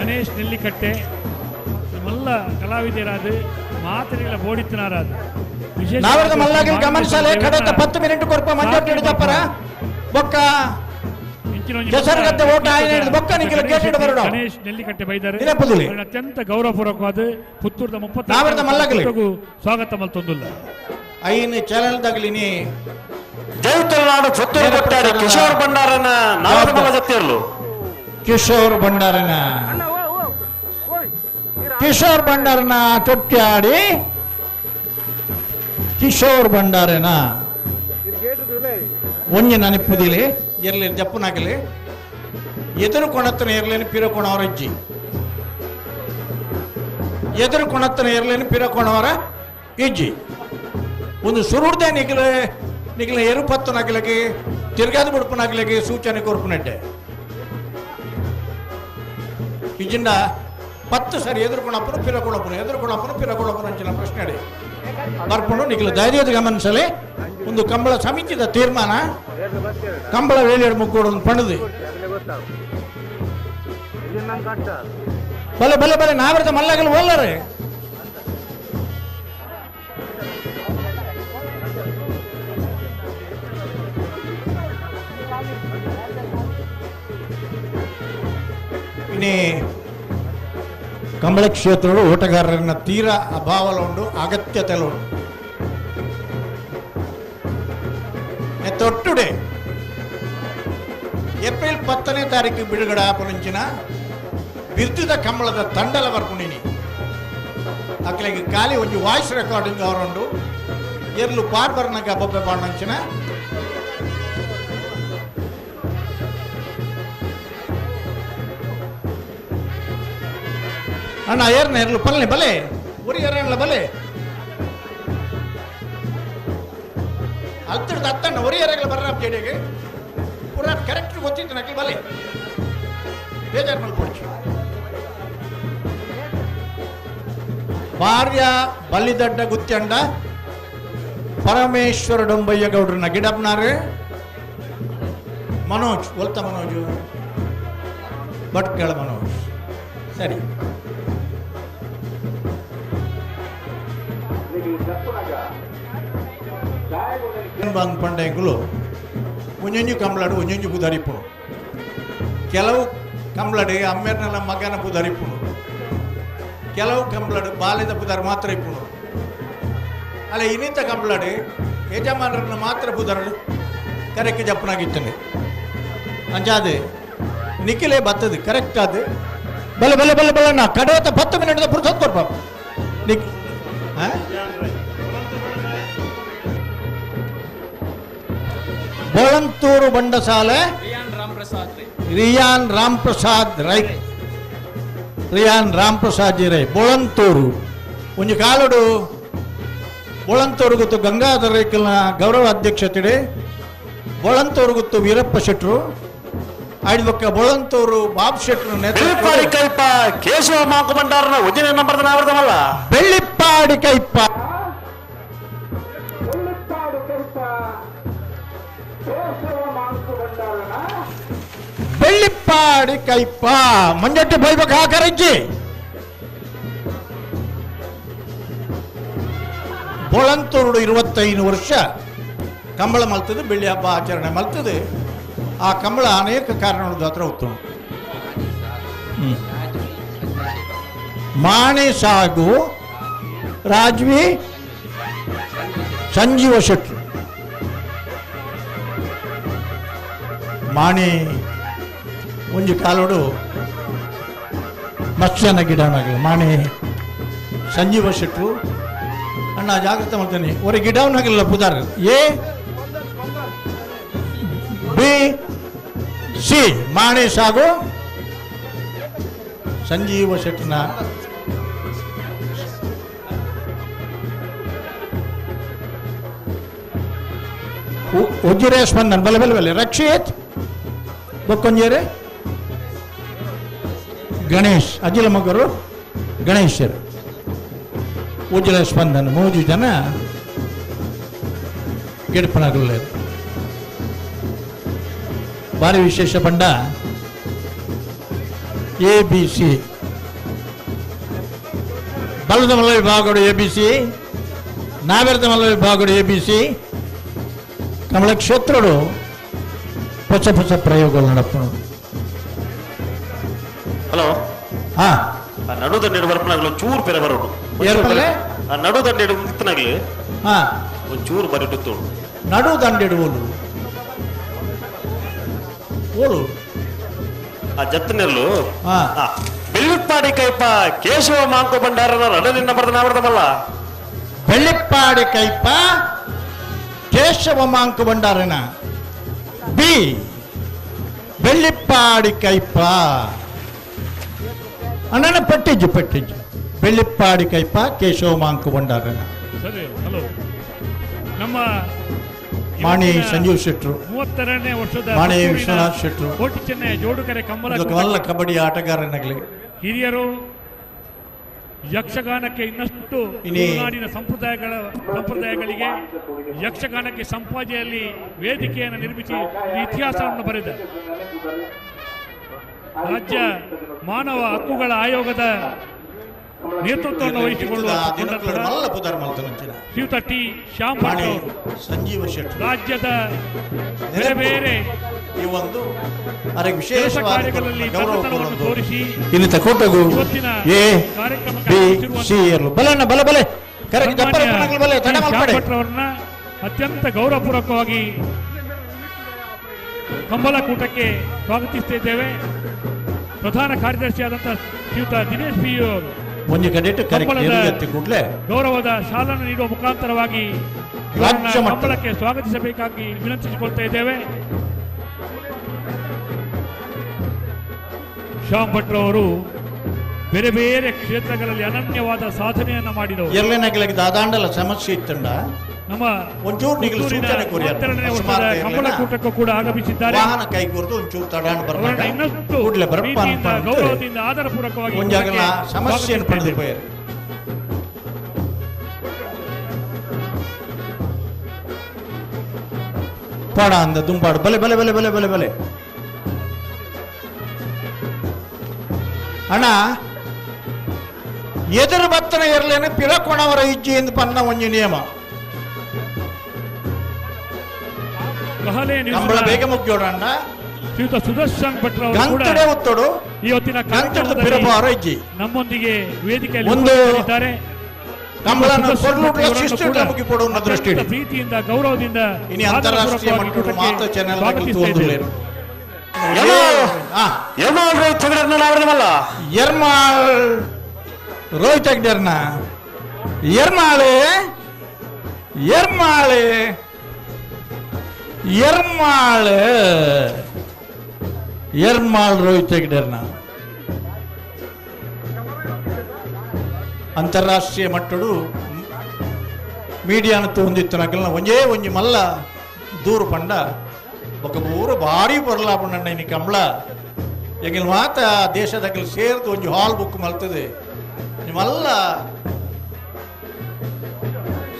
ಗಣೇಶ್ ನೆಲ್ಲಿಕಟ್ಟೆ ಮಲ್ಲ ಕಲಾವಿದರಾದ ಮಾತರಿಗಳ ಬೋಡಿತ್ತನಾರಾದ ನಾವರ್ದ ಮಲ್ಲಾಗಿಲ್ ಗಮನಿಸಲೆ ಕಡೆತ 10 ಮಿನಿಟ್ ಕೊರ್ಪ ಮಂಜೊಟ್ಟು ಹಿಡಿದಪ್ಪರ ಬೊಕ್ಕ ಕೆಸರುಗದ್ದೆ ಓಟ ಆಯ್ನ ಹಿಡಿದು ಬೊಕ್ಕ ನಿಖಿಲ ಗೇಟ್ ಹಿಡಿದು ಬರೋಣ. ಗಣೇಶ್ ನೆಲ್ಲಿಕಟ್ಟೆ ಬೈದಾರೆ ಅತ್ಯಂತ ಗೌರವಪೂರ್ವಕವಾದ ಪುತ್ತೂರದ ನಾವರ್ದ ಮಲ್ಲಾಗಲಿ 30 ಸ್ವಾಗತ ಮಲ್ತೊಂದುಲ್ಲ. ಐನು ಚಾನೆಲ್ ತಗಲಿನಿ ಜೈ ತುಳುನಾಡು ಪುತ್ತೂರು ಕೊಟ್ಟಾಡಿ ಕಿಶೋರ್ ಭಂಡಾರನ ನಾವರ್ದ ಮಲ್ಲ ಜತ್ತಿರ್ಲು. ಕಿಶೋರ್ ಭಂಡಾರನ ಕಿಶೋರ್ ಭಂಡಾರನ ತೊಟ್ಟಾಡಿ ಕಿಶೋರ್ ಭಂಡಾರನ ಒಂಜಿ ನೆನಪುದಿಲಿ ಎರ್ಲಿ ಜಪ್ಪುನಾಗಲಿ ಎದುರು ಕೊಣತ್ತನ ಎರ್ಲೇನು ಪಿರಕೊಣವರ ಅಜ್ಜಿ ಎದುರು ಕೊಣತ್ತನ ಎರ್ಲೇನು ಪಿರಕೊಣವರ ಇಜ್ಜಿ ಒಂದು ಸುರುಡ್ದೆ ನಿಖಿಲ ನಿಖಿಲ ಎರುಪತ್ತನಾಗಲಿಕ್ಕೆ ತಿರ್ಗಾದ ಬುಡ್ಪನಾಗಲಿಕ್ಕೆ ಸೂಚನೆ ಕೊರ್ಪುನೆಟ್ಟೆ ಇಜ್ಜಿಂದ 10 ಸರಿ ಎದುರುಕೊಣಪ್ಪನು ಪಿರಕೊಳಪ್ಪನು ಎದುರುಕೊಣಪ್ಪನು ಪಿರಕೊಳಪ್ಪನು ಅಂಚಿನ ಪ್ರಶ್ನೆ ಅಡಿ ಬರ್ಪುಂಡು. ನಿಖಿಲ ಧೈರ್ಯದ ಗಮನಿಸಲಿ ಒಂದು ಕಂಬಳ ಸಮಿತಿದ ತೀರ್ಮಾನ ಕಂಬಳ ವೇಳೆಯಡು ಮುಕ್ಕೋಡು ಒಂದು ಪಣದು ಬಲೆ ಬಲೆ ಬಲೆ ನಾವರ್ದ ಮಲ್ಲಾಗಲು ಓಲ್ಲರೆ ಇನ್ನೇ ಕಂಬಳ ಕ್ಷೇತ್ರಗಳು ಓಟಗಾರರನ್ನ ತೀರಾ ಅಭಾವಲ ಉಂಡು, ಅಗತ್ಯತೆ ಉಂಟು. ತೊಟ್ಟುಡೆ ಏಪ್ರಿಲ್ 10ನೇ ತಾರೀಕು ಬಿಡುಗಡೆ ಆಪುನಂಚಿನ ಬಿರ್ದುದ ಕಂಬಳದ ತಂಡಲ ಬರ್ಪುಣಿನಿ ಅಕ್ಲೆಗ್ ಖಾಲಿ ಒಂಜಿ ವಾಯ್ಸ್ ರೆಕಾರ್ಡಿಂಗ್ ಅವರುಂಡು ಎರ್ಲು ಪಾರ್ಬರ್ನಗ ಬೊಬ್ಬೆ ಪಾಡಂಚಿನ ಅಣ್ಣ ಏರ್ನ ಎರ್ಲು ಪಲ್ಲೆ ಬಲೆ ಉರಿ ಎರಣ್ಣ ಬಲೆ ಅಲ್ತಿಡ್ದು ಅತ್ತಣ್ಣ ಒರಿ ಎರೆಗಳ ಬರ್ರ ಜಡಿಗೆ ಪೂರ ಕರೆಕ್ಟ್ ಗೊತ್ತಿತ್ತು ನಕಲಿ ಬಲೆ ಬೇಜಾರು ಮಲ್ಕೊಡ್ಚು. ಭಾರ್ಯ ಬಲಿದಡ್ಡ ಗುತ್ತಂಡ ಪರಮೇಶ್ವರ ಡೊಂಬಯ್ಯ ಗೌಡ್ರನ್ನ ಗಿಡಪ್ನಾರು ಮನೋಜ್ ಒಲ್ತ ಮನೋಜು ಭಟ್ಕಳ ಮನೋಜ್ ಸರಿ. ಬಂದ್ ಪಂಡೆಂಗುಲು ಒಂಜೊಂಜಿ ಕಂಬ್ಳಾಡು ಒಂಜೊಂಜಿ ಪುದರಿಪುಣು ಕೆಲವು ಕಂಬ್ಳಾಡು ಅಮ್ಮೇರ್ನೆಲ್ಲ ಮಗನ ಪುದರಿಪುಣು ಕೆಲವು ಕಂಬ್ಳಾಡು ಬಾಲ್ಯದ ಪುದಾರ್ ಮಾತ್ರ ಇಪ್ಪುಣು ಅಲ್ಲ ಇನ್ನಿಂತ ಕಂಬ್ಳಾಡು ಯಜಮಾನರನ್ನ ಮಾತ್ರ ಪುದರಳು ಕರೆಕ್ಟ್ ಜಪ್ಪನಾಗಿತ್ತನೆ ಅಂಜಾದೆ ನಿಖಿಲೇ ಬತ್ತದು ಕರೆಕ್ಟ್ ಅದು ಬಲೆ ಬಲೆ ಬಲೆ ಬಲೆ ನಾ ಕಡೇತ 10 ಮಿನಿಟ್ ಪುರ್ಸತ್ ಕೊಡ್ಪ ನಿಕ್ ಬೋಳಂತೂರು ಬಂಡಸಾಲೆ ರಿಯಾನ್ ರಾಮ್ ಪ್ರಸಾದ್ ರೈ ರಿಯಾನ್ ರಾಮ್ ಪ್ರಸಾದ್ ಜಿ ರೈ ಬೋಳಂತೂರು ಒಂಜಿ ಕಾಲುಡು ಬೋಳಂತೂರು ಗೊತ್ತು ಗಂಗಾಧರ ರೈಕಲ್ನ ಗೌರವ ಅಧ್ಯಕ್ಷತೆಡೆ ಬೋಳಂತೂರು ಗೊತ್ತು ವೀರಪ್ಪ ಶೆಟ್ರು ಆಯ್ದ ಬೋಳಂತೂರು ಬಾಬ್ ಶೆಟ್ರು ಬೆಳ್ಳಿಪ್ಪಾಡಿ ಕೈಪ ಕೇಶವ ಮಾಂಕು ಭಂಡಾರನ ಒಂಜನೇ ನಂಬರ್ದ ನಾವರ್ದಮಲ್ಲ ಬೆಳ್ಳಿಪ್ಪಾಡಿ ಕೈಪ ಬೆಳ್ಳಿಪ್ಪಾಡಿ ಕೈಪ ಮಂಜಟ್ಟಿ ಬೈಬೇಕು ಹಾಕರಜ್ಜಿ ಬೋಳಂತೂರು 25 ವರ್ಷ ಕಂಬಳ ಮಲ್ತದೆ, ಬೆಳ್ಳಿ ಹಬ್ಬ ಆಚರಣೆ ಮಲ್ತದೆ. ಆ ಕಂಬಳ ಅನೇಕ ಕಾರಣಗಳ ಹತ್ರ ಉತ್ತಮ ಮಾಣೆ ಸಾಗು ರಾಜ್ವಿ ಸಂಜೀವ ಶೆಟ್ರು ಮಾಣಿ ಒಂಜಿ ಕಾಲೋಡು ಮತ್ಸ್ಯನ ಗಿಡನಾಗಲಿ ಮಾಣಿ ಸಂಜೀವ ಶೆಟ್ರು ಅಣ್ಣ ಜಾಗ್ರತೆ ಮಾಡ್ತೇನೆ. ಒರೆ ಗಿಡವನಾಗಲಿಲ್ಲ ಪುದಾರ್ ಏ ಬಿ ಸಿ ಮಾಣೇಶ್ ಹಾಗೂ ಸಂಜೀವ ಶೆಟ್ಟಿನ ಉಜ್ಜಿರೆ ಸ್ಪಂದನ್. ಬಲೆ ಬಲೆ ಬಲೆ ರಕ್ಷಿತ್ ಬೊಕ್ಕೊಂಜೇರೆ ಗಣೇಶ್ ಅಜಿಲ ಮಗರು ಗಣೇಶರು ಉಜ್ಜಲ ಸ್ಪಂದನ್ ಮೂಜು ಜನ ಗೆಡಪನಾಗలేదు. ಭಾರಿ ವಿಶೇಷ ಬಂಡ ಎ ಬಿ ಸಿ ಬಲದ ಮಲ್ಲ ವಿಭಾಗಗಳು ಎ ಬಿ ಸಿ, ನಾವೆರದ ಮಲ್ಲ ವಿಭಾಗಗಳು ಎ ಬಿ ಸಿ. ಕಮಲ ಕ್ಷೇತ್ರಡು ಹೊಸ ಹೊಸ ಪ್ರಯೋಗಗಳು ನಡಪು. ಹಲೋ, ಹಾ, ನಡುದಂಡೆಡು ಬರ್ಪನಾಗ್ಲು ಚೂರು ಪೆರೆ ಬರೋಡು. ನಡುದಂಡೆಡು ಇತ್ತನಾಗ್ಲಿ ಹಾ ಒಂಚೂರು ಬರಿಟ್ಟು ನಡು ದಂಡೆಡು ಓಲು ಓಲು ಆ ಜತ್ತನೆಲ್ಲು ಬೆಳ್ಳಿಪ್ಪಾಡಿ ಕೈಪ ಕೇಶವ ಮಾಂಕು ಭಂಡಾರನ ರಡನಿನ್ನ ಬರೆದ ನಾವರ್ದಮಲ್ಲ. ಬೆಳ್ಳಿಪ್ಪಾಡಿ ಕೈಪ ಕೇಶವ ಮಾಂಕು ಭಂಡಾರನ ಬಿ ಬೆಳ್ಳಿಪ್ಪಾಡಿ ಕೈಪ ಅಣ್ಣನ ಪಟ್ಟಿಜ್ಜು ಪಟ್ಟಿಜ್ಜು ಬೆಳ್ಳಿಪ್ಪಾಡಿ ಕೈಪ ಕೇಶವ ಮಾಂಕು ಭಂಡಾರನ. ಸರಿ, ಹಲೋ, ನಮ್ಮ ಮಾಣಿ ಸಂಜೀವ್ ಶೆಟ್ರು, 32ನೇ ವರ್ಷದ ಮಾಣಿ ವಿಶ್ವನಾಥ್ ಶೆಟ್ರು, ಕೋಟಿ ಚೆನ್ನೈ ಜೋಡುಕರೆ ಕಂಬಳ ಕಬಡ್ಡಿ ಆಟಗಾರನಾಗಲಿ ಹಿರಿಯರು ಯಕ್ಷಗಾನಕ್ಕೆ ಇನ್ನಷ್ಟು ನಾಡಿನ ಸಂಪ್ರದಾಯಗಳಿಗೆ ಯಕ್ಷಗಾನಕ್ಕೆ ಸಂಪಾಜೆಯಲ್ಲಿ ವೇದಿಕೆಯನ್ನು ನಿರ್ಮಿಸಿ ಇತಿಹಾಸವನ್ನು ಬರೆದ ರಾಜ್ಯ ಮಾನವ ಹಕ್ಕುಗಳ ಆಯೋಗದ ನೇತೃತ್ವವನ್ನು ವಹಿಸಿಕೊಳ್ಳುವ ಶ್ರೀಯುತ ಟಿ ಶ್ಯಾಮ್ ಭಟ್ ಅವರು ಸಂಜೀವ ಶೆಟ್ಟಿ ರಾಜ್ಯದ ಬೇರೆ ಬೇರೆ ಈ ಒಂದು ವಿಶೇಷ ಕಾರ್ಯಗಳಲ್ಲಿ ತೋರಿಸಿ ಇಲ್ಲಿ ತಕೋಟಗು ಎ ಬಿ ಸಿ ಬಲೆ ಬಲೆ ಬಲೆ ಶ್ಯಾಮ್ ಭಟ್ ಅವರನ್ನ ಅತ್ಯಂತ ಗೌರವಪೂರ್ವಕವಾಗಿ ಕಂಬಳಕೂಟಕ್ಕೆ ಸ್ವಾಗತಿಸುತ್ತಿದ್ದೇವೆ. ಪ್ರಧಾನ ಕಾರ್ಯದರ್ಶಿಯಾದಂತಹ ಶ್ರೀಯುತ ದಿನೇಶ್ ಪಿ ಅವರು ಒಂದು ಕಡೆಟ್ ಕೂಡಲೇ ಗೌರವದ ಶಾಲನ್ನು ನೀಡುವ ಮುಖಾಂತರವಾಗಿ ಕಂಬಳಕ್ಕೆ ಸ್ವಾಗತಿಸಬೇಕಾಗಿ ವಿನಂತಿಸಿಕೊಳ್ತಾ ಇದ್ದೇವೆ. ಶ್ಯಾಮ್ ಭಟ್ರವರು ಬೇರೆ ಬೇರೆ ಕ್ಷೇತ್ರಗಳಲ್ಲಿ ಅನನ್ಯವಾದ ಸಾಧನೆಯನ್ನು ಮಾಡಿದವರು. ಎಲ್ಲೇನಾಗಲಿ ದಾದಾಂಡಲ ಸಮಸ್ಯೆ ಇತ್ತಂಡ ನಮ್ಮ ಒಂಚೂರು ನಿಗಲು ಸೂಚನೆ ವರ್ಷದ ಕಂಬಳಕೂಟಕ್ಕೂ ಕೂಡ ಆಗಮಿಸಿದ್ದಾರೆ. ವಾಹನ ಕೈಗೂರ್ದು ಒಂಚೂರು ತಡಾಣ ಬರಬೇಕು, ಇನ್ನಷ್ಟು ಕೂಡಲೇ ಬರಪ್ಪ ಗೌರವದಿಂದ ಆದರಪೂರ್ವಕವಾಗಿ ಒಂಜಾಗಲ ಸಮಸ್ಯೆಯನ್ನು ಪಡೆದು ಪೋಯರು. ಪಾಡ ಅಂದ ದುಂಬಾಡು ಬಲೆ ಬಲೆ ಬಲೆ ಬಲೆ ಬಲೆ ಬಲೆ ಅಣ್ಣ ಎದುರು ಬತ್ತನ ಇರಲೇನು ಪಿರಕೊಣವರ ಇಜ್ಜಿ ಎಂದು ಪನ್ನ ಒಂಜಿ ನಿಯಮ. ಕಂಬಳ ಬೇಗ ಮುಗಿಯೋಣ ಅಣ್ಣ. ಶ್ರೀಯುತ ಸುದರ್ಶನ್ ಭಟ್ರ ಒತ್ತಡು ಇವತ್ತಿನ ಇಜ್ಜಿ ನಮ್ಮೊಂದಿಗೆ ವೇದಿಕೆಯಲ್ಲಿ ಒಂದು ಪ್ರೀತಿಯಿಂದ ಗೌರವದಿಂದ ಅಂತಾರಾಷ್ಟ್ರೀಯ ಮಟ್ಟದ ಮಾತ್ರ ಚಾನೆಲ್ ಎರ್ಮಾಳ್ ರೋಹಿತ್ ಹೆಗ್ಡೆರ್ನ ಎರ್ಮಾಳೆ ಎರ್ಮಾಳೆ ಎರ್ಮಾಳ್ ಎರ್ಮಾಳ್ ರೋಹಿತ್ ಹೆಗ್ಡೆರ್ನ ಅಂತಾರಾಷ್ಟ್ರೀಯ ಮಟ್ಟಡು ಮೀಡಿಯಾನ ಹೊಂದಿತ್ತು ಒಂಜೇ ಒಂಜಿ ಮಲ್ಲ ದೂರು ಪಂಡ ಬೊಕ್ಕ ಪೂರ ಭಾರಿ ಪೊರ್ಲಾಪುಂಡಣ್ಣ ಇನಿ ಕಂಬಳ ಎಂಗಿಲ್ ಮಾತ ದೇಶದಕಲ್ ಸೇರ್ದು ಒಂಜಿ ಹಾಲ್ ಬುಕ್ ಮಲ್ತದೆ ನಿಮ್ಮೆಲ್ಲ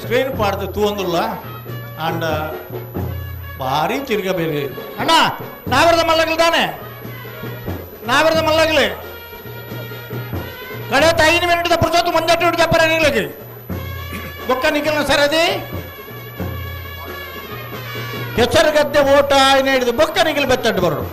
ಸ್ಕ್ರೀನ್ ಪಾಡ್ದು ತೂವೊಂದುಲ್ಲ ಆಂಡ ಭಾರಿ ತಿರ್ಗ ಬೇರೆ ಅಣ್ಣ ನಾವಿರದ ಮಲ್ಲಗಲು ತಾನೆ ನಾವಿರದ ಮಲ್ಲಗಲಿ ಕಡೆ 5 ಮಿನಿಟ್ ಪುರ್ಸೊತ್ತು ಮುಂದಟ್ಟು ಜಪ್ಪರ ನಿಗ್ಲಕ್ಕೆ ಬೊಕ್ಕ ನಿಖಲ್ನ ಸರದಿ ಕೆಸರು ಗದ್ದೆ ಓಟ ಏನ ಹಿಡಿದು ಬೊಕ್ಕ ನಿಖಲ್ ಬೆತ್ತಟ್ಟು ಬರೋಡು.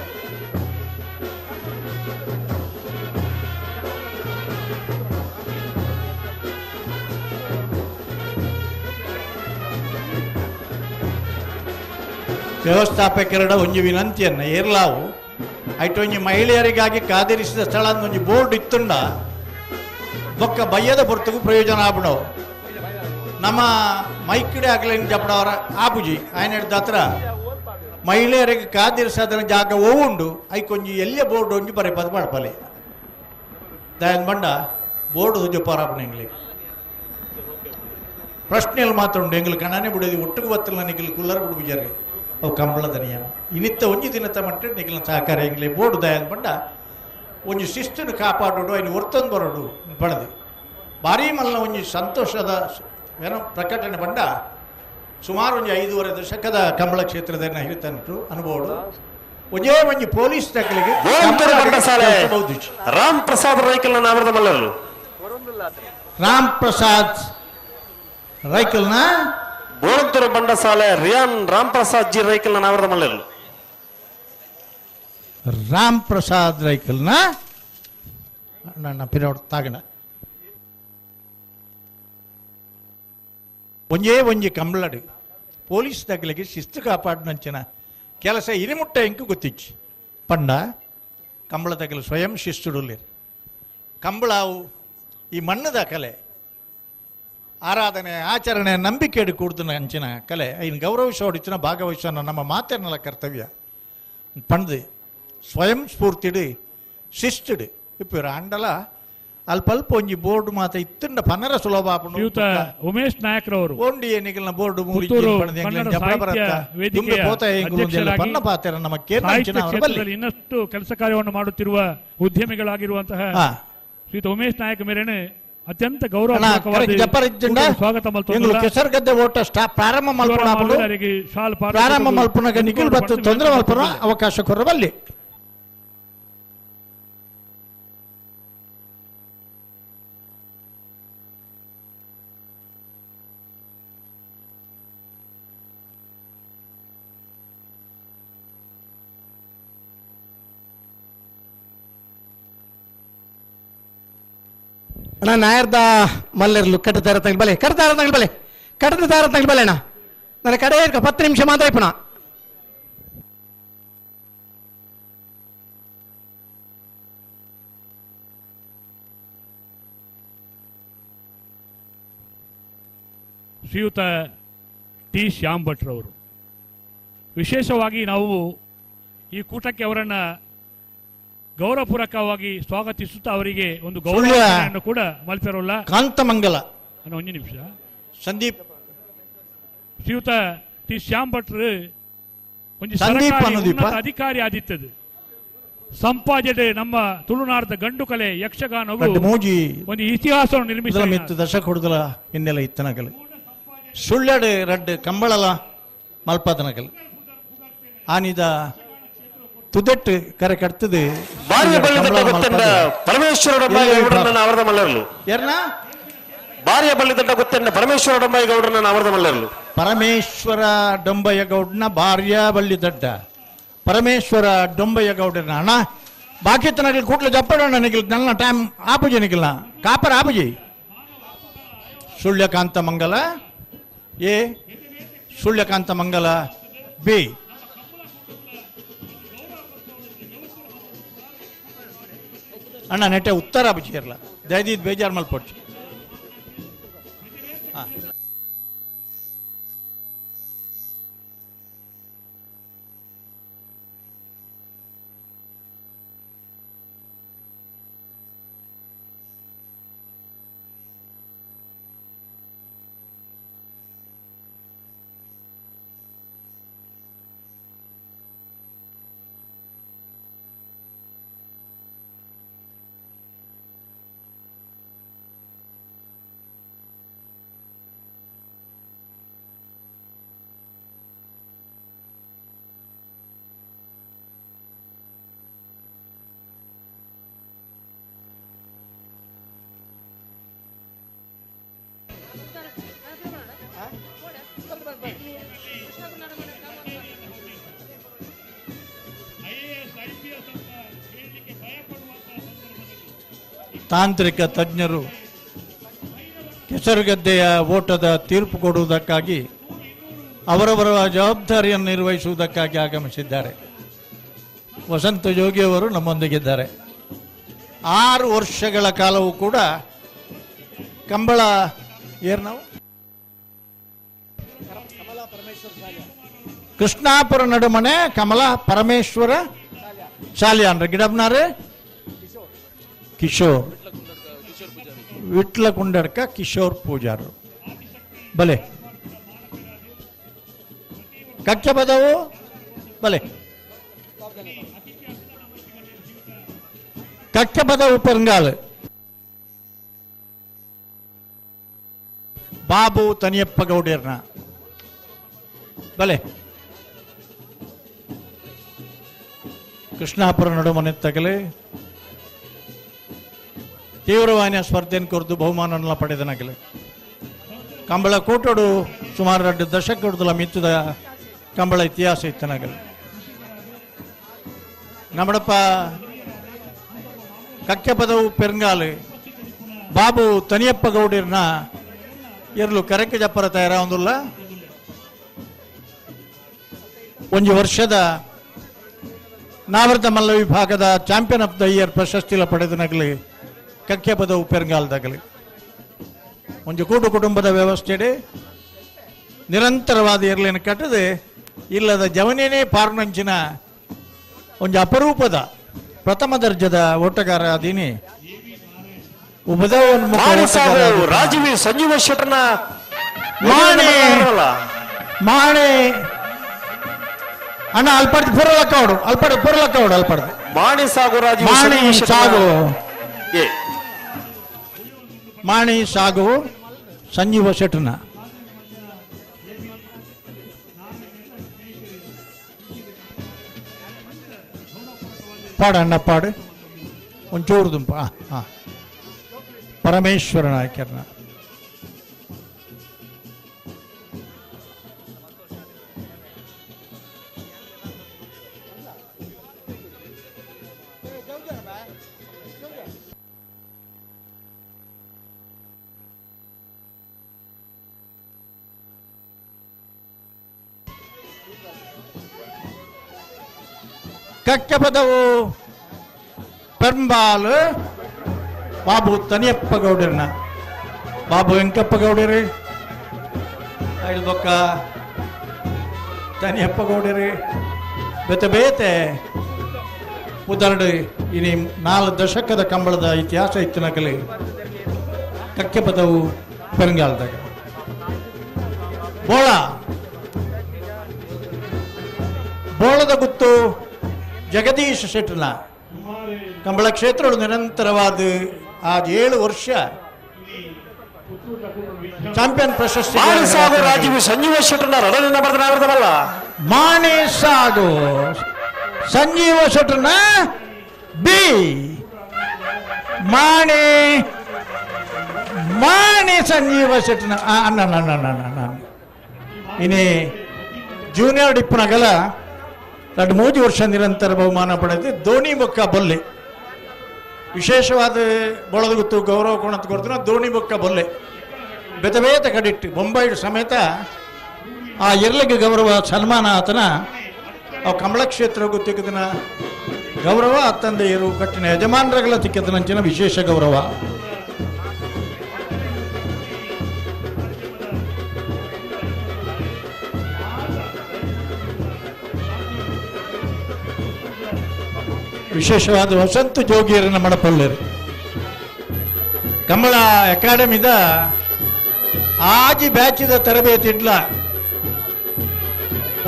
ವ್ಯವಸ್ಥಾಪಕರಡ ಒಂಜಿ ವಿನಂತಿಯನ್ನು ಏರ್ಲಾವು ಐಟ್ ಒಂಜಿ ಮಹಿಳೆಯರಿಗಾಗಿ ಕಾದಿರಿಸಿದ ಸ್ಥಳ ಒಂಜಿ ಬೋರ್ಡ್ ಇತ್ತುಂಡ ಬೊಕ್ಕ ಬಯ್ಯದ ಹೊರತುಗೂ ಪ್ರಯೋಜನ ಆಪಣವು. ನಮ್ಮ ಮೈಕಿಡೆ ಆಗಲೇನು ಜಪಡವರ ಆಪುಜಿ ಆಯನ ಹಿಡ್ದ ಹತ್ರ ಮಹಿಳೆಯರಿಗೆ ಕಾದಿರಿಸಾದನ ಜಾಗ ಓವುಂಡು ಐಕೊಂಜಿ ಎಲ್ಲೆ ಬೋರ್ಡ್ ಒಂಜಿ ಬರೆ ಪದ ಮಾಡಪಲೆ ದಯನ್ ಬಂಡ ಬೋರ್ಡ್ ಒಂಜಿ ಪಾರಾಪಣ ಎಂಗ್ಲಿಗೆ ಪ್ರಶ್ನೆಯಲ್ಲಿ ಮಾತ್ರ ಉಂಡು ಎಂಗ್ಲು ಕಣನೆ ಬಿಡೋದು ಒಟ್ಟಿಗೆ ಬತ್ತಲ್ಲ ನಿಗ್ಲು ಕುಲ್ಲರ್ ಬಿಡು ಬಿಜಾರಿ ಅವು ಕಂಬಳದ ನಿಯಮ ಇನಿತ್ತ ಒಂಜಿ ದಿನತ ಮಟ್ಟ ನಿಗ್ಲಿನ ಸಹಕಾರ ಎಂಗ್ಲೆ ಬೋರ್ಡ್ ದಯನ್ ಬಂಡ ಒಂಜಿ ಶಿಸ್ತನ್ನು ಕಾಪಾಡೋಡು ಐನು ಒರ್ತಂದು ಬರೋಡು ಪಡೆದು ಭಾರೀ ಮಲ್ಲ ಒಂಜಿ ಸಂತೋಷದ ಏನೋ ಪ್ರಕಟಣೆ ಬಂಡ ಸುಮಾರು ಒಂಜಿ 5.5 ದಶಕದ ಕಂಬಳ ಕ್ಷೇತ್ರದ ಹಿರಿತನಟು ಅನುಭವಡು ಒಂಜೇ ಒಂಜಿ ಪೊಲೀಸ್ ತಕಲಿಗೆ ರಾಮ್ ಪ್ರಸಾದ್ ರೈಕಲ್ನ ನಾಮರದ ಮಲ್ಲರು ರಾಮ್ ಪ್ರಸಾದ್ ರೈಕಲ್ನ ಬೋಳಂತೂರು ಬಂಡಸಾಲೆ ರಿಯಾನ್ ರಾಮ್ ಪ್ರಸಾದ್ ಜಿ ರೈಕಲ್ನ ನಾಮರದ ಮಲ್ಲರು ರಾಮ್ ಪ್ರಸಾದ್ ರೈಕಲ್ನ ನನ್ನ ಪಿರೋಡ್ ತಾಗಣ ಒಂಜೇ ಒಂಜಿ ಕಂಬಳಡು ಪೊಲೀಸ್ ತಗಲಿಗೆ ಶಿಸ್ತು ಕಾಪಾಡಿನಂಚಿನ ಕೆಲಸ ಇನಿಮುಟ್ಟ ಎಂಕು ಗೊತ್ತಿಚ್ಚಿ ಪಂಡ ಕಂಬಳ ತಗಲು ಸ್ವಯಂ ಶಿಸ್ತುಡುಲ್ಲೇರು ಕಂಬಳಾವು ಈ ಮಣ್ಣದ ಕಲೆ ಆರಾಧನೆ ಆಚರಣೆ ನಂಬಿಕೆ ಕೂಡ್ದನ ಅಂಚಿನ ಕಲೆ ಐನು ಗೌರವಿಸೋಡಿಚಿನ ಭಾಗವಹಿಸೋಣ ನಮ್ಮ ಮಾತೆನ್ನೆಲ್ಲ ಕರ್ತವ್ಯ ಪಂಡ್ದು ಸ್ವಯಂ ಸ್ಫೂರ್ತಿಡು ಶಿಸ್ತುಡು ಇಪ್ಪ ಅಂಡಲ ಅಲ್ಪ ಅಲ್ಪ ಒಂಜಿ ಬೋರ್ಡ್ ಮಾತ ಇತ್ತಂಡ ಪನರ ಸುಲಭ ಆಪುಂಡು. ಶ್ರೀಯುತ ಉಮೇಶ್ ನಾಯಕ್ರವರು ಓಂಡಿ ನಿಗಲ್ನ ಬೋರ್ಡ್ ಮೂರಿ ಪುತ್ತೂರು ಪಂಡ್ದು ಎಂಗ್ಲೆನ್ ಕನ್ನಡ ಜಪಡ ಸಾಹಿತ್ಯ ಬರತ್ತ. ವೇದಿಕೆಯ ದುಂಬೆ ಪೋತ ಎಂಗುಲು ಒಂದೆಲ್ಲ ಅಧ್ಯಕ್ಷರಾಗಿ ಪನ್ನ ಪಾತೆರ ನಮ್ಮ ಕೇಂದ್ರ ಸಾಹಿತ್ಯ ಅಂಚಿನ ಅವರ ಬಲ್ಲಿ. ಕ್ಷೇತ್ರದಲ್ಲಿ ಇನ್ನಷ್ಟು ಕೆಲಸ ಕಾರ್ಯವನ್ನು ಮಾಡುತ್ತಿರುವ ಉದ್ಯಮಿಗಳಾಗಿರುವಂತಹ ಶ್ರೀಯುತ ಉಮೇಶ್ ನಾಯಕ್ ಮೇರೇನೆ ಅತ್ಯಂತ ಅಣ್ಣ, ಗೌರವಪೂರ್ವಕವಾಗಿ ಕರೆಕ್ಟ್ ಜಪ್ಪರ್ ಇಜ್ಜಿಂಡ? ಕೂಟದ ಸ್ವಾಗತ ಮಲ್ತೊಂದುಲ್ಲ. ಎಂಗುಲು ಕೆಸರುಗದ್ದೆ ಓಟ ಸ್ಟಾಪ್ ಪ್ರಾರಂಭ ಮಲ್ಪುನ ಆಪುಂಡು. ಅವರಿಗೆ ಶಾಲ್ ಪಾರು ಪ್ರಾರಂಭ ಮಲ್ಪುನಗ ನಿಖಿಲ್ ಬತ್ತು ತೊಂದರೆ ಮಲ್ಪುನ ಅವಕಾಶ ಕೊರಬಲ್ಲಿ. ಅಣ್ಣ ನಾಯರ್ದ ಮಲ್ಲೆರ್ಲು ಕಟ್ಟದಾರ ತಂಗ್ಳ ಬಲೆ ಕಟ್ಟದಾರ ತಂಗ್ಳ ಬಲೆ ಕಟ್ಟದಾರ ತಂಗ್ಳ ಬಲೆ ಅಣ್ಣ ನನ್ನ ಕಡೆ ಇರ್ಕ 10 ನಿಮಿಷ ಮಾತ್ರ ಇಪ್ಪಣ. ಶ್ರೀಯುತ ಟಿ ಶ್ಯಾಮ್ ಭಟ್ರವರು ವಿಶೇಷವಾಗಿ ನಾವು ಈ ಕೂಟಕ್ಕೆ ಅವರನ್ನು ಗೌರವಪೂರ್ವಕವಾಗಿ ಸ್ವಾಗತಿಸುತ್ತಾ ಅವರಿಗೆ ಒಂದು ಗೌರವವನ್ನು ಕೂಡ ಮಲ್ಪೆರೋಲ್ಲ. ಕಾಂತಮಂಗಲ ಅಣ್ಣ, ಒಂದು ನಿಮಿಷ. ಸಂದೀಪ್ ಶ್ರೀಯುತ ಟಿ ಶ್ಯಾಮ್ ಭಟ್ರು ಒಂದು ಸಂದೀಪ್ ಸರ್ಕಾರಿ ಅನುದೀಪ. ಉನ್ನತ ಅಧಿಕಾರಿ ಆದಿತ್ತದು ಸಂಪಾಜನೆ ನಮ್ಮ ತುಳುನಾಡದ ಗಂಡು ಕಲೆ ಯಕ್ಷಗಾನವು ರಡ್ಡ್ ಮೂಜಿ ಒಂದು ಇತಿಹಾಸವನ್ನು ನಿರ್ಮಿಸಿದ ಇದರ ಮಿತ್ತು ದಶಕ ಹೊಡೆದಲ ಹಿನ್ನೆಲೆ ಇತ್ತನಗಲು ಸುಳ್ಯಾಡು ರಡ್ಡ್ ಕಂಬಳಲ ಮಲ್ಪದನಗಲು ಆನಿದ ತುದೆಟ್ಟು ಕರೆ ಕಟ್ತದೆ ಬಾರಿಯ ಬಳ್ಳಿದಡ್ಡ ಗೊತ್ತೆಂಡ ಪರಮೇಶ್ವರ ಡೊಂಬಾಯಿ ಗೌಡರನ್ನ ಅವರದ ಮಲ್ಲರ್ಲು. ಯಾರನ್ನ? ಬಾರಿಯ ಬಳ್ಳಿದಡ್ಡ ಗೊತ್ತೆಂಡ ಪರಮೇಶ್ವರ ಡೊಂಬಾಯಿ ಗೌಡರನ್ನ ಅವರದ ಮಲ್ಲರ್ಲು. ಪರಮೇಶ್ವರ ಡೊಂಬಯ್ಯ ಗೌಡನ ಭಾರ್ಯ ಬಳ್ಳಿದಡ್ಡ ಪರಮೇಶ್ವರ ಡೊಂಬಯ್ಯ ಗೌಡನ ಅಣ್ಣ ಬಾಕಿ ತನಗೆ ಕೂಟ್ಲ ಜಪ್ಪಡೋಣ ನಿಗಿಲ್ ನನ್ನ ಟೈಮ್ ಆಪುಜಿ ನಿಗಿಲ್ಲ ಕಾಪರ್ ಆಪುಜಿ. ಸುಳ್ಯಕಾಂತ ಮಂಗಲ ಎ, ಸುಳ್ಯಕಾಂತ ಮಂಗಲ ಬಿ. ಅಣ್ಣ ನೆಟ್ಟೆ ಉತ್ತರ ಆಪುಜಿ ಇರಲ್ಲ ದಯದೀದ್ ಬೇಜಾರು ಮಲ್ಪೊಡ್ಚಿ. ತಾಂತ್ರಿಕ ತಜ್ಞರು ಕೆಸರುಗದ್ದೆಯ ಓಟದ ತೀರ್ಪು ಕೊಡುವುದಕ್ಕಾಗಿ ಅವರವರ ಜವಾಬ್ದಾರಿಯನ್ನು ನಿರ್ವಹಿಸುವುದಕ್ಕಾಗಿ ಆಗಮಿಸಿದ್ದಾರೆ. ವಸಂತ ಜೋಗಿಯವರು ನಮ್ಮೊಂದಿಗಿದ್ದಾರೆ. 6 ವರ್ಷಗಳ ಕಾಲವೂ ಕೂಡ ಕಂಬಳ ಏರ್ ನಾವು ಕೃಷ್ಣಾಪುರ ನಡುಮನೆ ಕಮಲ ಪರಮೇಶ್ವರ ಶಾಲಿಯಾನ್ರ ಗಿಡಬ್ನಾರು ಕಿಶೋರ್ ವಿಟ್ಲ ಕುಂಡಡ್ಕ ಕಿಶೋರ್ ಪೂಜಾರು ಬಲೆ ಕಕ್ಕೆ ಬದವು ಬಲೆ ಕಕ್ಕೆ ಬದವು ಪೆರಂಗಾಲು ಬಾಬು ತನಿಯಪ್ಪ ಗೌಡರ್ನ ಬಲೆ ಕೃಷ್ಣಾಪುರ ನಡುಮನೆ ತಗಲೆ ತೀವ್ರವಾಹಿನಿಯ ಸ್ಪರ್ಧೆಯನ್ನು ಕೊರದು ಬಹುಮಾನವನ್ನು ಪಡೆದನಗಲೆ ಕಂಬಳ ಕೂಟೋಡು ಸುಮಾರು 2 ದಶಕದ ಮಿತ್ತದ ಕಂಬಳ ಇತಿಹಾಸ ಇತ್ತನಗಲೆ ನಮ್ಮಡಪ್ಪ ಕಕ್ಕೆ ಪದವು ಪೆರಂಗಾಲು ಬಾಬು ತನಿಯಪ್ಪ ಗೌಡಿರ್ನ ಇರಲು ಕರೆಕ್ಕೆ ಜಪ್ಪರ ತಯಾರಾವೊಂದುಲ್ಲ ಒಂದು ವರ್ಷದ ನಾವೃತ ಮಲ್ಲ ವಿಭಾಗದ ಚಾಂಪಿಯನ್ ಆಫ್ the year ಪ್ರಶಸ್ತಿಲ ಪಡೆದನಗಲಿ ಕಕ್ಕೆ ಪದವು ಪೆರಂಗಾಲದಾಗಲಿ ಒಂದು ಕೂಟು ಕುಟುಂಬದ ವ್ಯವಸ್ಥೆಡೆ ನಿರಂತರವಾದ ಇರಲೇನು ಕಟ್ಟದೆ ಇಲ್ಲದ ಜವನೇನೇ ಪಾರ್ನಂಚಿನ ಒಂದು ಅಪರೂಪದ ಪ್ರಥಮ ದರ್ಜದ ಓಟಗಾರ ಅದೀನಿ ರಾಜೀವ್ ಸಂಜೀವ ಶೆಟ್ಟರ್ನ ಮಾಣೆ ಮಾಣೆ ಅಣ್ಣ ಅಲ್ಪಡ್ದು ಪುರಲಕ್ಕವಡು ಅಲ್ಪಡ್ದು ಪುರಲಕ್ಕವಡು ಅಲ್ಪಡ್ದು ಮಾಣಿ ಸಾಗು ರಾಜೀವ್ ಮಾಣಿ ಸಾಗು ಮಾಣಿ ಸಾಗು ಸಂಜೀವ ಶೆಟ್ಟರ್ನ ಪಾಡು ಅಣ್ಣ ಪಾಡು ಒಂಚೂರು ದುಂಪ ಹಾಂ ಪರಮೇಶ್ವರ ನಾಯಕರನ್ನ ಕಕ್ಕೆ ಪದವು ಪೆಂಬಾಲು ಬಾಬು ತನಿಯಪ್ಪ ಗೌಡರ್ನ ಬಾಬು ವೆಂಕಪ್ಪ ಗೌಡರಿ ಬೊಕ್ಕ ತನಿಯಪ್ಪ ಗೌಡರಿ ಬೇತೆ ಬೇತೆ ಉದಾಹರಣೆ ಇನಿ 4 ದಶಕದ ಕಂಬಳದ ಇತಿಹಾಸ ಇತ್ತು ನಕಲಿ ಕಕ್ಕೆ ಪದವು ಪೆರಂಗಾಲದಾಗ ಬೋಳ ಬೋಳದ ಗುತ್ತು ಜಗದೀಶ್ ಶೆಟ್ಟರ್ನ ಕಂಬಳ ಕ್ಷೇತ್ರಗಳು ನಿರಂತರವಾದ ಆ 7 ವರ್ಷ ಚಾಂಪಿಯನ್ ಪ್ರಶಸ್ತಿ ಮಾಣಿ ಸಾಗು ರಾಜೀವ್ ಸಂಜೀವ ಶೆಟ್ಟರ್ನ ರಡನಿಂದ ಬರೆದ ಮಾಣಿ ಸಾಗು ಸಂಜೀವ ಶೆಟ್ಟರ್ನ ಬಿ ಮಾಣಿ ಮಾಣಿ ಸಂಜೀವ ಶೆಟ್ಟರ್ನ ಅಣ್ಣ ಅಣ್ಣ ಅಣ್ಣ ಅಣ್ಣ ಇನಿ ಜೂನಿಯರ್ ಡಿಪ್ಪನಗಲ 2-3 ವರ್ಷ ನಿರಂತರ ಬಹುಮಾನ ಪಡೆದು ಧೋನಿ ಬೊಕ್ಕ ಬೊಲ್ಲೆ ವಿಶೇಷವಾದ ಬೊಳದಗುತ್ತು ಗೌರವ ಕೊಣತ್ ಕೊಡ್ತಾನ ಧೋನಿ ಬೊಕ್ಕ ಬೊಲ್ಲೆ ಬೇತೆ ಬೇತೆ ಕಡಿಟ್ಟು ಬೊಂಬೈ ಸಮೇತ ಆ ಎರ್ಲಿಗೆ ಗೌರವ ಸನ್ಮಾನ ಆತನ ಆ ಕಮಲ ಕ್ಷೇತ್ರಕ್ಕೂ ತಿಕ್ಕದನ ಗೌರವ ಅತ್ತಂದೆಯರು ಕಟ್ಟಿನ ಯಜಮಾನರಗಳ ತಿಕ್ಕದನಂಚಿನ ವಿಶೇಷ ಗೌರವ. ವಿಶೇಷವಾದ ವಸಂತ ಜೋಗಿಯರನ್ನ ಮಡಪಳ್ಳರು ಕಮಲ ಅಕಾಡೆಮಿದ ಆಜಿ ಬ್ಯಾಚಿದ ತರಬೇತಿ ಇಡ್ಲ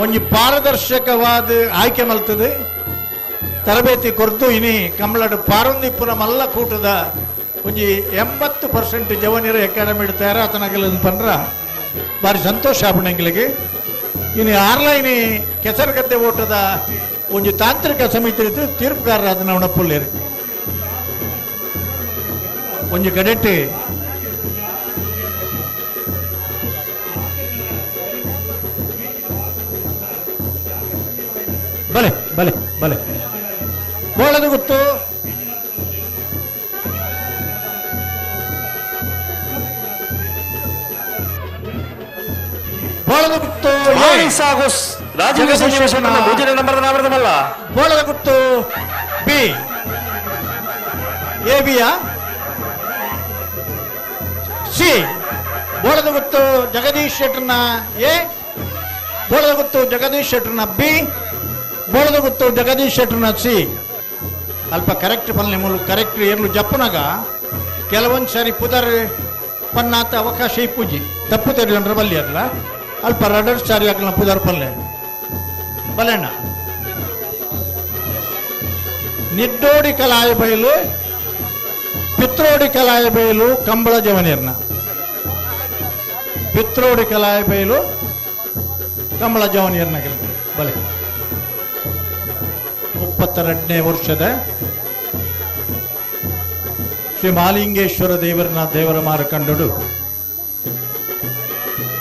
ಒಂಜಿ ಪಾರದರ್ಶಕವಾದ ಆಯ್ಕೆ ಮಲ್ತದೆ ತರಬೇತಿ ಕೊರ್ದು ಇನಿ ಕಮಲಡು ಪಾರಂದಿಪ್ಪುನ ಮಲ್ಲ ಕೂಟದ ಒಂಜಿ 80% ಜವನಿರ ಅಕಾಡೆಮಿ ತಯಾರ ಆತನಾಗಲ್ಲ ಪಂಡ್ರ ಭಾರಿ ಸಂತೋಷ ಆಪಣಂಗಿಲಿಗೆ. ಇನಿ ಆರ್ಲೈನಿ ಕೆಸರುಗದ್ದೆ ಓಟದ ಒಂಜಿ ತಾಂತ್ರಿಕ ಸಮಿತಿ ಇತ್ತು ತೀರ್ಪುಗಾರರಾದ ನವಣಪ್ಪುಲ್ಲೇರು ಒಂಜಿ ಕಡೆಟ್ ಬಲೆ ಬಲೆ ಬಲೆ ಬೋಳದು ಗೊತ್ತು ಬೋಳದು ಗೊತ್ತು ಸಾಗು ರಾಜೀವ್ ಸಂಜೀವ ಶೆಟ್ಟರ್ನ ಮೂರನೇ ನಂಬರ್ ನಾಮರ್ದಮಲ್ಲ ಬೋಳದ ಗುತ್ತು ಬಿ ಎ ಬಿಯಾ ಸಿ ಬೋಳದ ಗುತ್ತು ಜಗದೀಶ್ ಶೆಟ್ಟರ್ನ ಎ ಬೋಳದಗುತ್ತು ಜಗದೀಶ್ ಶೆಟ್ಟರ್ನ ಬಿ, ಬೋಳದಗುತ್ತು ಜಗದೀಶ್ ಶೆಟ್ಟರ್ನ ಸಿ. ಅಲ್ಪ ಕರೆಕ್ಟ್ ಪಲ್ಲೆ ಮೂಲು ಕರೆಕ್ಟ್ ಏರ್ಲು ಜಪ್ಪುನಾಗ ಕೆಲವೊಂದು ಸಾರಿ ಪುದರ್ ಪನ್ನಾತ ಅವಕಾಶ ಇಪ್ಪುಜಿ ತಪ್ಪು ತೆರಿಯೊಂಡ್ರ ಬಲ್ಲಿ ಅಲ್ಲ ಅಲ್ಪ ರಡರ್ ಸಾರಿ ಹಾಕಲ ಪುದರ್ ಪಲ್ಲೆ ಬಲೆಣ್ಣ. ನಿಡ್ಡೋಡಿ ಕಲಾಯ ಬಯಲು ಪಿತ್ರೋಡಿ ಕಲಾಯ ಬಯಲು ಕಂಬಳ ಜವನೀರ್ನ, ಪಿತ್ರೋಡಿ ಕಲಾಯ ಬಯಲು ಕಂಬಳ ಜವನೀರ್ನ ಬಲೆ. 32ನೇ ವರ್ಷದ ಶ್ರೀ ಮಾಲಿಂಗೇಶ್ವರ ದೇವರನ್ನ ದೇವರ ಮಾರಕಂಡಡು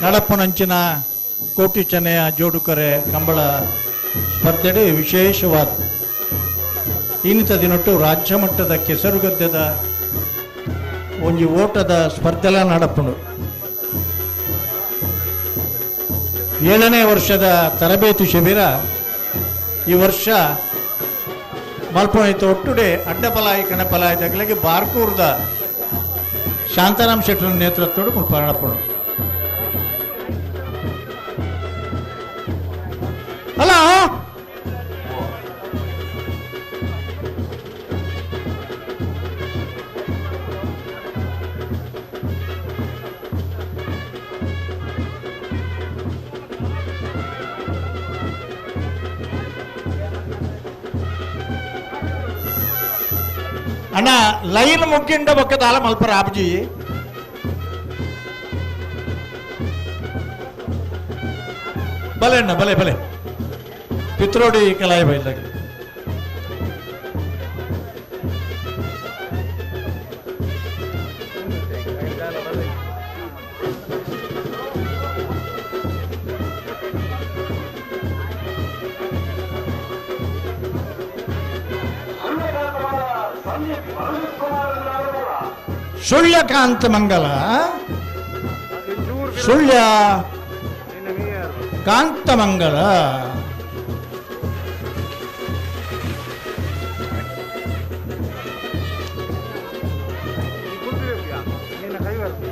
ನಡಪ್ಪನಂಚಿನ ಕೋಟಿ ಚೆನ್ನೆಯ ಜೋಡುಕರೆ ಕಂಬಳ ಸ್ಪರ್ಧೆಡೆ ವಿಶೇಷವಾದ ಇನ್ನಿತ ದಿನಟ್ಟು ರಾಜ್ಯ ಮಟ್ಟದ ಕೆಸರುಗದ್ದೆದ ಒಂಜಿ ಓಟದ ಸ್ಪರ್ಧೆಲ ನಡಪುಂಡು. 7ನೇ ವರ್ಷದ ತರಬೇತಿ ಶಿಬಿರ ಈ ವರ್ಷ ಮಲ್ಪೊಯ್ತು. ಒಟ್ಟುಡೆ ಅಡ್ಡಪಲಾಯಿ ಕಣಪಲಾಯಿ ತಗಲಿಗೆ ಬಾರ್ಕೂರ್ದ ಶಾಂತಾರಾಮ್ ಶೆಟ್ಟರ ನೇತೃತ್ವದ ಮುಲ್ಪ ನಡಪುಂಡು. ಅಲ್ಲ ಅಣ್ಣ, ಲೈನ್ ಮುಗ್ಗಿಂಡ ಬೊಕ್ಕದಾಲ ಮಲ್ಪರ ಆಬ್ಜಿ. ಬಲೆ ಅಣ್ಣ, ಬಲೆ ಬಲೆ. ಪಿತ್ರೋಡಿ ಕಲಾಯ ಬೈಲಾಗ ಸುಳ್ಯಕಾಂತ ಮಂಗಲ, ಸುಳ್ಯ ಕಾಂತಮಂಗಲ.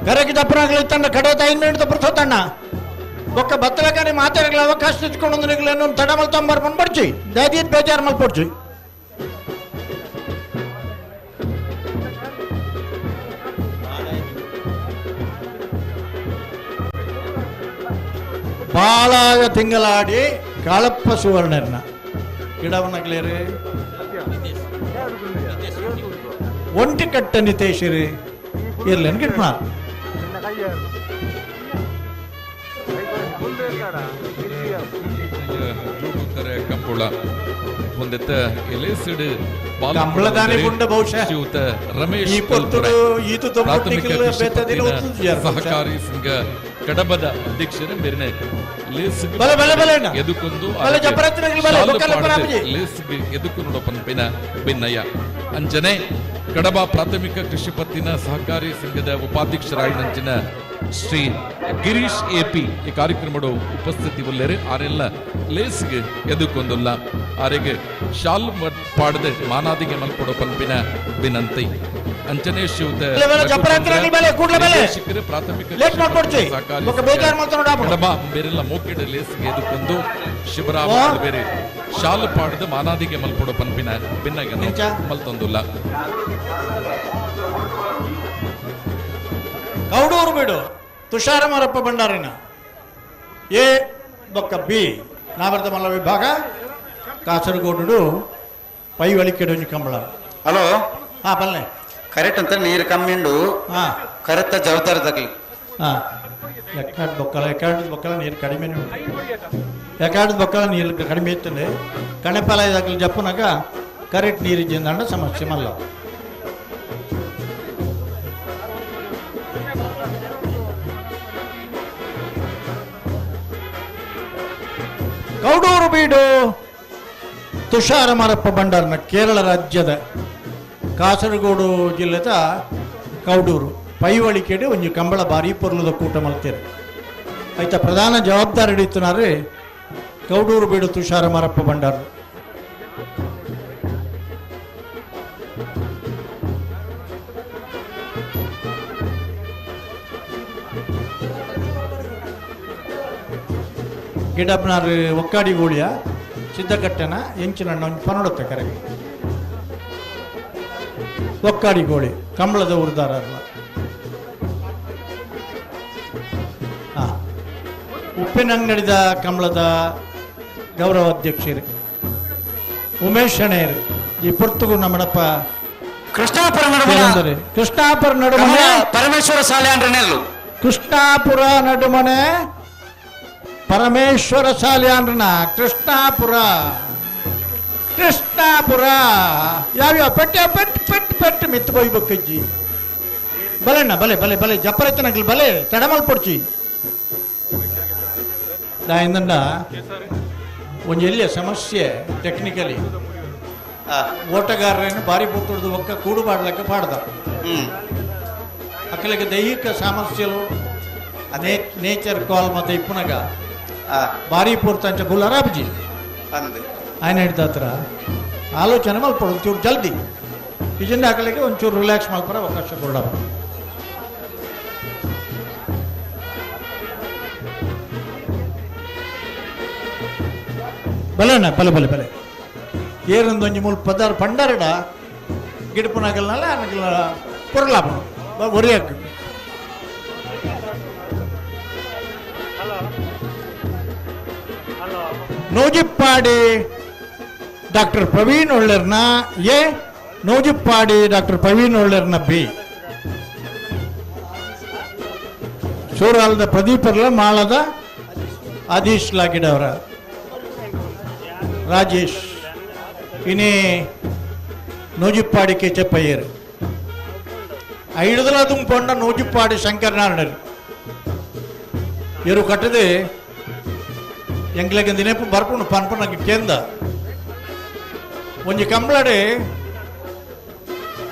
ಕರೆಗೆ ದಪ್ಪನಾಗಲಿ ತಂಡ ಕಡೆ 5 ಮಿನಿಟ್ ತಪ್ಪು ತಣ್ಣ ಒಕ್ಕ ಬತ್ತಲಕಾರಿ ಮಾತಾಡಲಿ ಅವಕಾಶ తెచ్చుಕೊಂಡು ತಡ ಮಲ್ತೊಂಬರ್ ಮನ್ಪಡ್ಚಿ ದಯದೀತ್ ಬೇಜಾರು ಮಲ್ಪಡ್ಚಿ. ಬಾಳಾಗ ತಿಂಗಳಾಡಿ ಕಾಳಪ್ಪ ಸುವರ್ಣರ್ನ ಗಿಡವನಗ್ಲೇರಿ ಒಂಟಿ ಕಟ್ಟ ನಿತೇಶರಿ ಇರ್ಲೇನು ಗಿಟ್ಮ. ಕಂಬಳ ಹೊಂದಿತ್ತ ಎಲೆಸಿಡ್ ಕಂಬಳದಾನೆ ಗುಂಡ ಬಹುಶಃ ಶ್ರೀಯುತ ರಮೇಶ್ ಈ ಪೊತ್ತುಡು ಈತು ಪ್ರಾಥಮಿಕ ತೊಂಬತ್ತು ಕೃಷಿ ಬೇತದಿನ ಪತ್ತಿನ ಒತ್ತುದು ಸಹಕಾರಿ ಸಂಘ ಕಡಬದ ಅಧ್ಯಕ್ಷರ ಮೇರಿನ ಲೇಸ್ಗೆ ಬಲೆ, ಬಲೆ, ಬಲೆ ಅಣ್ಣ. ಎದುಕೊಂದು ಬಲೆ, ಜಪರತ್ನಗಳು ಬಲೆ, ಶಾಲು ಬೊಕ್ಕಲ ಪಾಡದೆ ಪರಾಪಜಿ. ಲೇಸ್ಗೆ ಎದುಕು ನೋಡ ಪನ್ಪಿನ ಭಿನ್ನಯ ಅಂಜನೆ ಕಡಬ ಪ್ರಾಥಮಿಕ ಕೃಷಿ ಪತ್ತಿನ ಸಹಕಾರಿ ಸಂಘದ ಉಪಾಧ್ಯಕ್ಷರಾಯಿನಂಚಿನ ಶ್ರೀ ಗಿರೀಶ್ ಎಪಿ ಈ ಕಾರ್ಯಕ್ರಮದ ಉಪಸ್ಥಿತಿ ಉಲ್ಲೇರು ಆರೆಲ್ಲ ಲೇಸ್ಗೆ ಎದುಕೊಂದುಲ್ಲ ಆರೆಗೆ ಶಾಲ್ ಪಾಡದೆ ಮಾನಾದಿಗೆ ಮಲ್ಪಡೋ ಪನ್ಪಿನ ವಿನಂತಿ. ಅಂಚನೆ ಶ್ರೀಯುತ ಬಲೆ, ಬಲೆ, ಜಪರತ್ನಗಳು ಬಲೆ, ಕೂಡ್ಲೆ ಬಲೆ. ನಿರ್ದೇಶಕರು ಪ್ರಾಥಮಿಕ ಲೇಟ್ ಮಾಡ್ಕೊಡ್ತಿ. ಸಹಕಾರಿ ಬೊಕ್ಕ ಬೇಜಾರ್ ಮಾಡ್ತಾನೆ ನೋಡು ಆಪುಡು. ಕಡಬ ಬೇರೆಲ್ಲ ಮೋಕಿಡ ಲೇಸ್ಗೆ ಎದುಕೊಂದು ಶಿವರಾಮ ಓ. ಬೇರೆ ಶಾಲು ಪಾಡದ ಮಾನಾದಿಗೆ ಮಲ್ಪಡೋ ಪನ್ಪಿನ ಭಿನ್ನಗೆ ಮಲ್ತೊಂದುಲ್ಲ. ಕೌಡೂರು ಬೀಡು ತುಷಾರ ಮಾರಪ್ಪ ಭಂಡಾರಿನ ಎ ಬೊಕ್ಕ ಬಿ ನಾವರ್ದ ಮಲ್ಲ ವಿಭಾಗ ಕಾಸರಗೋಡು ಪೈವಳಿಕೆಡೊಂಜಿ ಕಂಬಳ. ಹಲೋ. ಹಾ ಬಲ್ಲೆ. ಕರೆಕ್ಟ್ ಅಂತ ನೀರು ಕಮ್ಮಿ ಉಂಡು. ಹಾ. ಕರೆಕ್ಟ್ ಜವಾಬ್ದಾರಿ ತಗಲಿ. ಹಾ ಎಕ್ಕಾಡ್ ಬೊಕ್ಕಲ ಎಕ್ಕಾಡ್ ಬೊಕ್ಕಲ ನೀರು ಕಡಿಮೆ ಉಂಟು. ಎಕ್ಕಾಡ್ ಬೊಕ್ಕಲ ನೀರು ಕಡಿಮೆ ಇರ್ತದೆ. ಕಣಪಾಲ ಇದಾಗಲಿ ಜಪ್ಪುನಾಗ ಕರೆಕ್ಟ್ ನೀರು ಇದ್ದಿಂದಂಡ ಸಮಸ್ಯೆ ಮಲ್ಲ. ಕೌಡೂರು ಬೀಡು ತುಷಾರ ಮಾರಪ್ಪ ಭಂಡಾರನ ಕೇರಳ ರಾಜ್ಯದ ಕಾಸರಗೋಡು ಜಿಲ್ಲೆದ ಕೌಡೂರು ಪೈವಳಿಕೆಡೆ ಒಂಜಿ ಕಂಬಳ ಬಾರಿ ಪೊರ್ಲದ ಕೂಟ ಮಲ್ತೇರೆ. ಆಯ್ತಾ ಪ್ರಧಾನ ಜವಾಬ್ದಾರಿ ಹಿಡಿತನಾರೆ ಕೌಡೂರು ಬೀಡು ತುಷಾರ ಮಾರಪ್ಪ ಭಂಡಾರ. ಗಿಡಪ್ನಾರು ಒಕ್ಕಾಡಿ ಗೋಳಿಯ ಸಿದ್ಧಕಟ್ಟೆನ ಎಂಚಿನ ಒಂಜಿ ಪನೊಡತ್ತೆ ಕರೆಗೆ ಒಕ್ಕಾಡಿ ಗೋಳಿ ಕಂಬಳದ ಉರ್ದಾರಲ್ಲ. ಉಪ್ಪಿನಂಗಡಿದ ಕಂಬಳದ ಗೌರವ ಅಧ್ಯಕ್ಷರು ಉಮೇಶ್ ಶಣೇರ್ ಈ ಪೊರ್ತುಗು ನಮ್ಮಡಪ್ಪ ಕೃಷ್ಣಾಪುರ ನಡುಮನೆ ಕೃಷ್ಣಾಪುರ ನಡುಮನೆ ಪರಮೇಶ್ವರ ಸಾಲ್ಯಾಂಡ್ರನೆಲ್ಲು ಕೃಷ್ಣಾಪುರ ನಡುಮನೆ ಪರಮೇಶ್ವರ ಸಾಲ್ಯಾಂಡ್ರನ ಕೃಷ್ಣಾಪುರ ಕೃಷ್ಣಾಪುರ ಯಾವ್ಯಾವ ಪೆಟ್ಟೆ ಪೆಟ್ಟು ಪೆಟ್ಟು ಪೆಟ್ಟು ಮಿತ್ತು ಕೊಯ್ಬೇಕಜ್ಜಿ ಬಲೆಣ್ಣ ಬಲೆ ಬಲೆ ಬಲೆ ಜಪ್ಪರೈತನಗ್ಲಿ ಬಲೆ ತಡಮಲ್ ಪೊಡ್ಚಿ ದಾಯಿಂದಂಡ ಒಂಜಿ ಎಲ್ಲಿಯ ಸಮಸ್ಯೆ ಟೆಕ್ನಿಕಲಿ ಓಟಗಾರರನ್ನು ಬಾರಿ ಪುತ್ತುಡ್ದು ಒಕ್ಕ ಕೂಡು ಬಾಡ್ಲಕ್ಕ ಪಾಡ್ದ ಅಕ್ಕಲಿಗೆ ದೈಹಿಕ ಸಾಮರ್ಥ್ಯಲು ನೇಚರ್ ಕಾಲ್ ಮತ್ತೆ ಇಪ್ಪುನಗ ಬಾರಿ ಪೂರ್ತಂಚ ಗುಲ್ಲರಾಬ್ಜಿ ఆయన ಹಿಡ್ದಾತ್ರ ಆಲೋಚನೆ ಮಲ್ಪಡು ಒಂಚೂರು ಜಲ್ದಿ ಇಜಿಂದ ಹಾಕಲಿಕ್ಕೆ ಒಂಚೂರು ರಿಲ್ಯಾಕ್ಸ್ ಮಲ್ಪರ ಅವಕಾಶ ಕೊಡಪ್ಪ. ಬಲೆಣ್ಣ ಬಲೆ ಬಲೆ ಬಲೆ ಏರೊಂದೊಂಜಿ ಮೂಲು ಪದಾರ್ ಪಂಡರಡ ಗಿಡಪುನಗಲ್ನಲ್ಲ ಅನಗಲ ಪೊರ್ಲಾಪ ಒರಿಯಾಕ ನೂಜಿಪ್ಪಾಡಿ ಡಾಕ್ಟರ್ ಪ್ರವೀಣ್ ಒಳ್ಳೆರ್ನ ಎ, ನೂಜಿಪ್ಪಾಡಿ ಡಾಕ್ಟರ್ ಪ್ರವೀಣ್ ಒಳ್ಳೆರ್ನ ಬಿ, ಸೂರಾಲದ ಪ್ರದೀಪರ್ಲ ಮಾಳದ ಆದೀಶ್ ಲಾಗಿಡವರ ರಾಜೇಶ್ ಇನಿ ನೂಜಿಪ್ಪಾಡಿ ಕೆಚಪ್ಪಯ್ಯರು ಐಡುದಲ ದುಂಪೊಂಡ ನೂಜಿಪ್ಪಾಡಿ ಶಂಕರನಾರಾಯಣರು ಇವರು ಕಟ್ಟದೆ ಎಂಗ್ಲೆಗೆ ದಿನೇಪು ಬರ್ಪುಂಡು ಪನ್ಪುನಗೆ ಕೇಂದ ಒಂಜಿ ಕಂಬಳಡೆ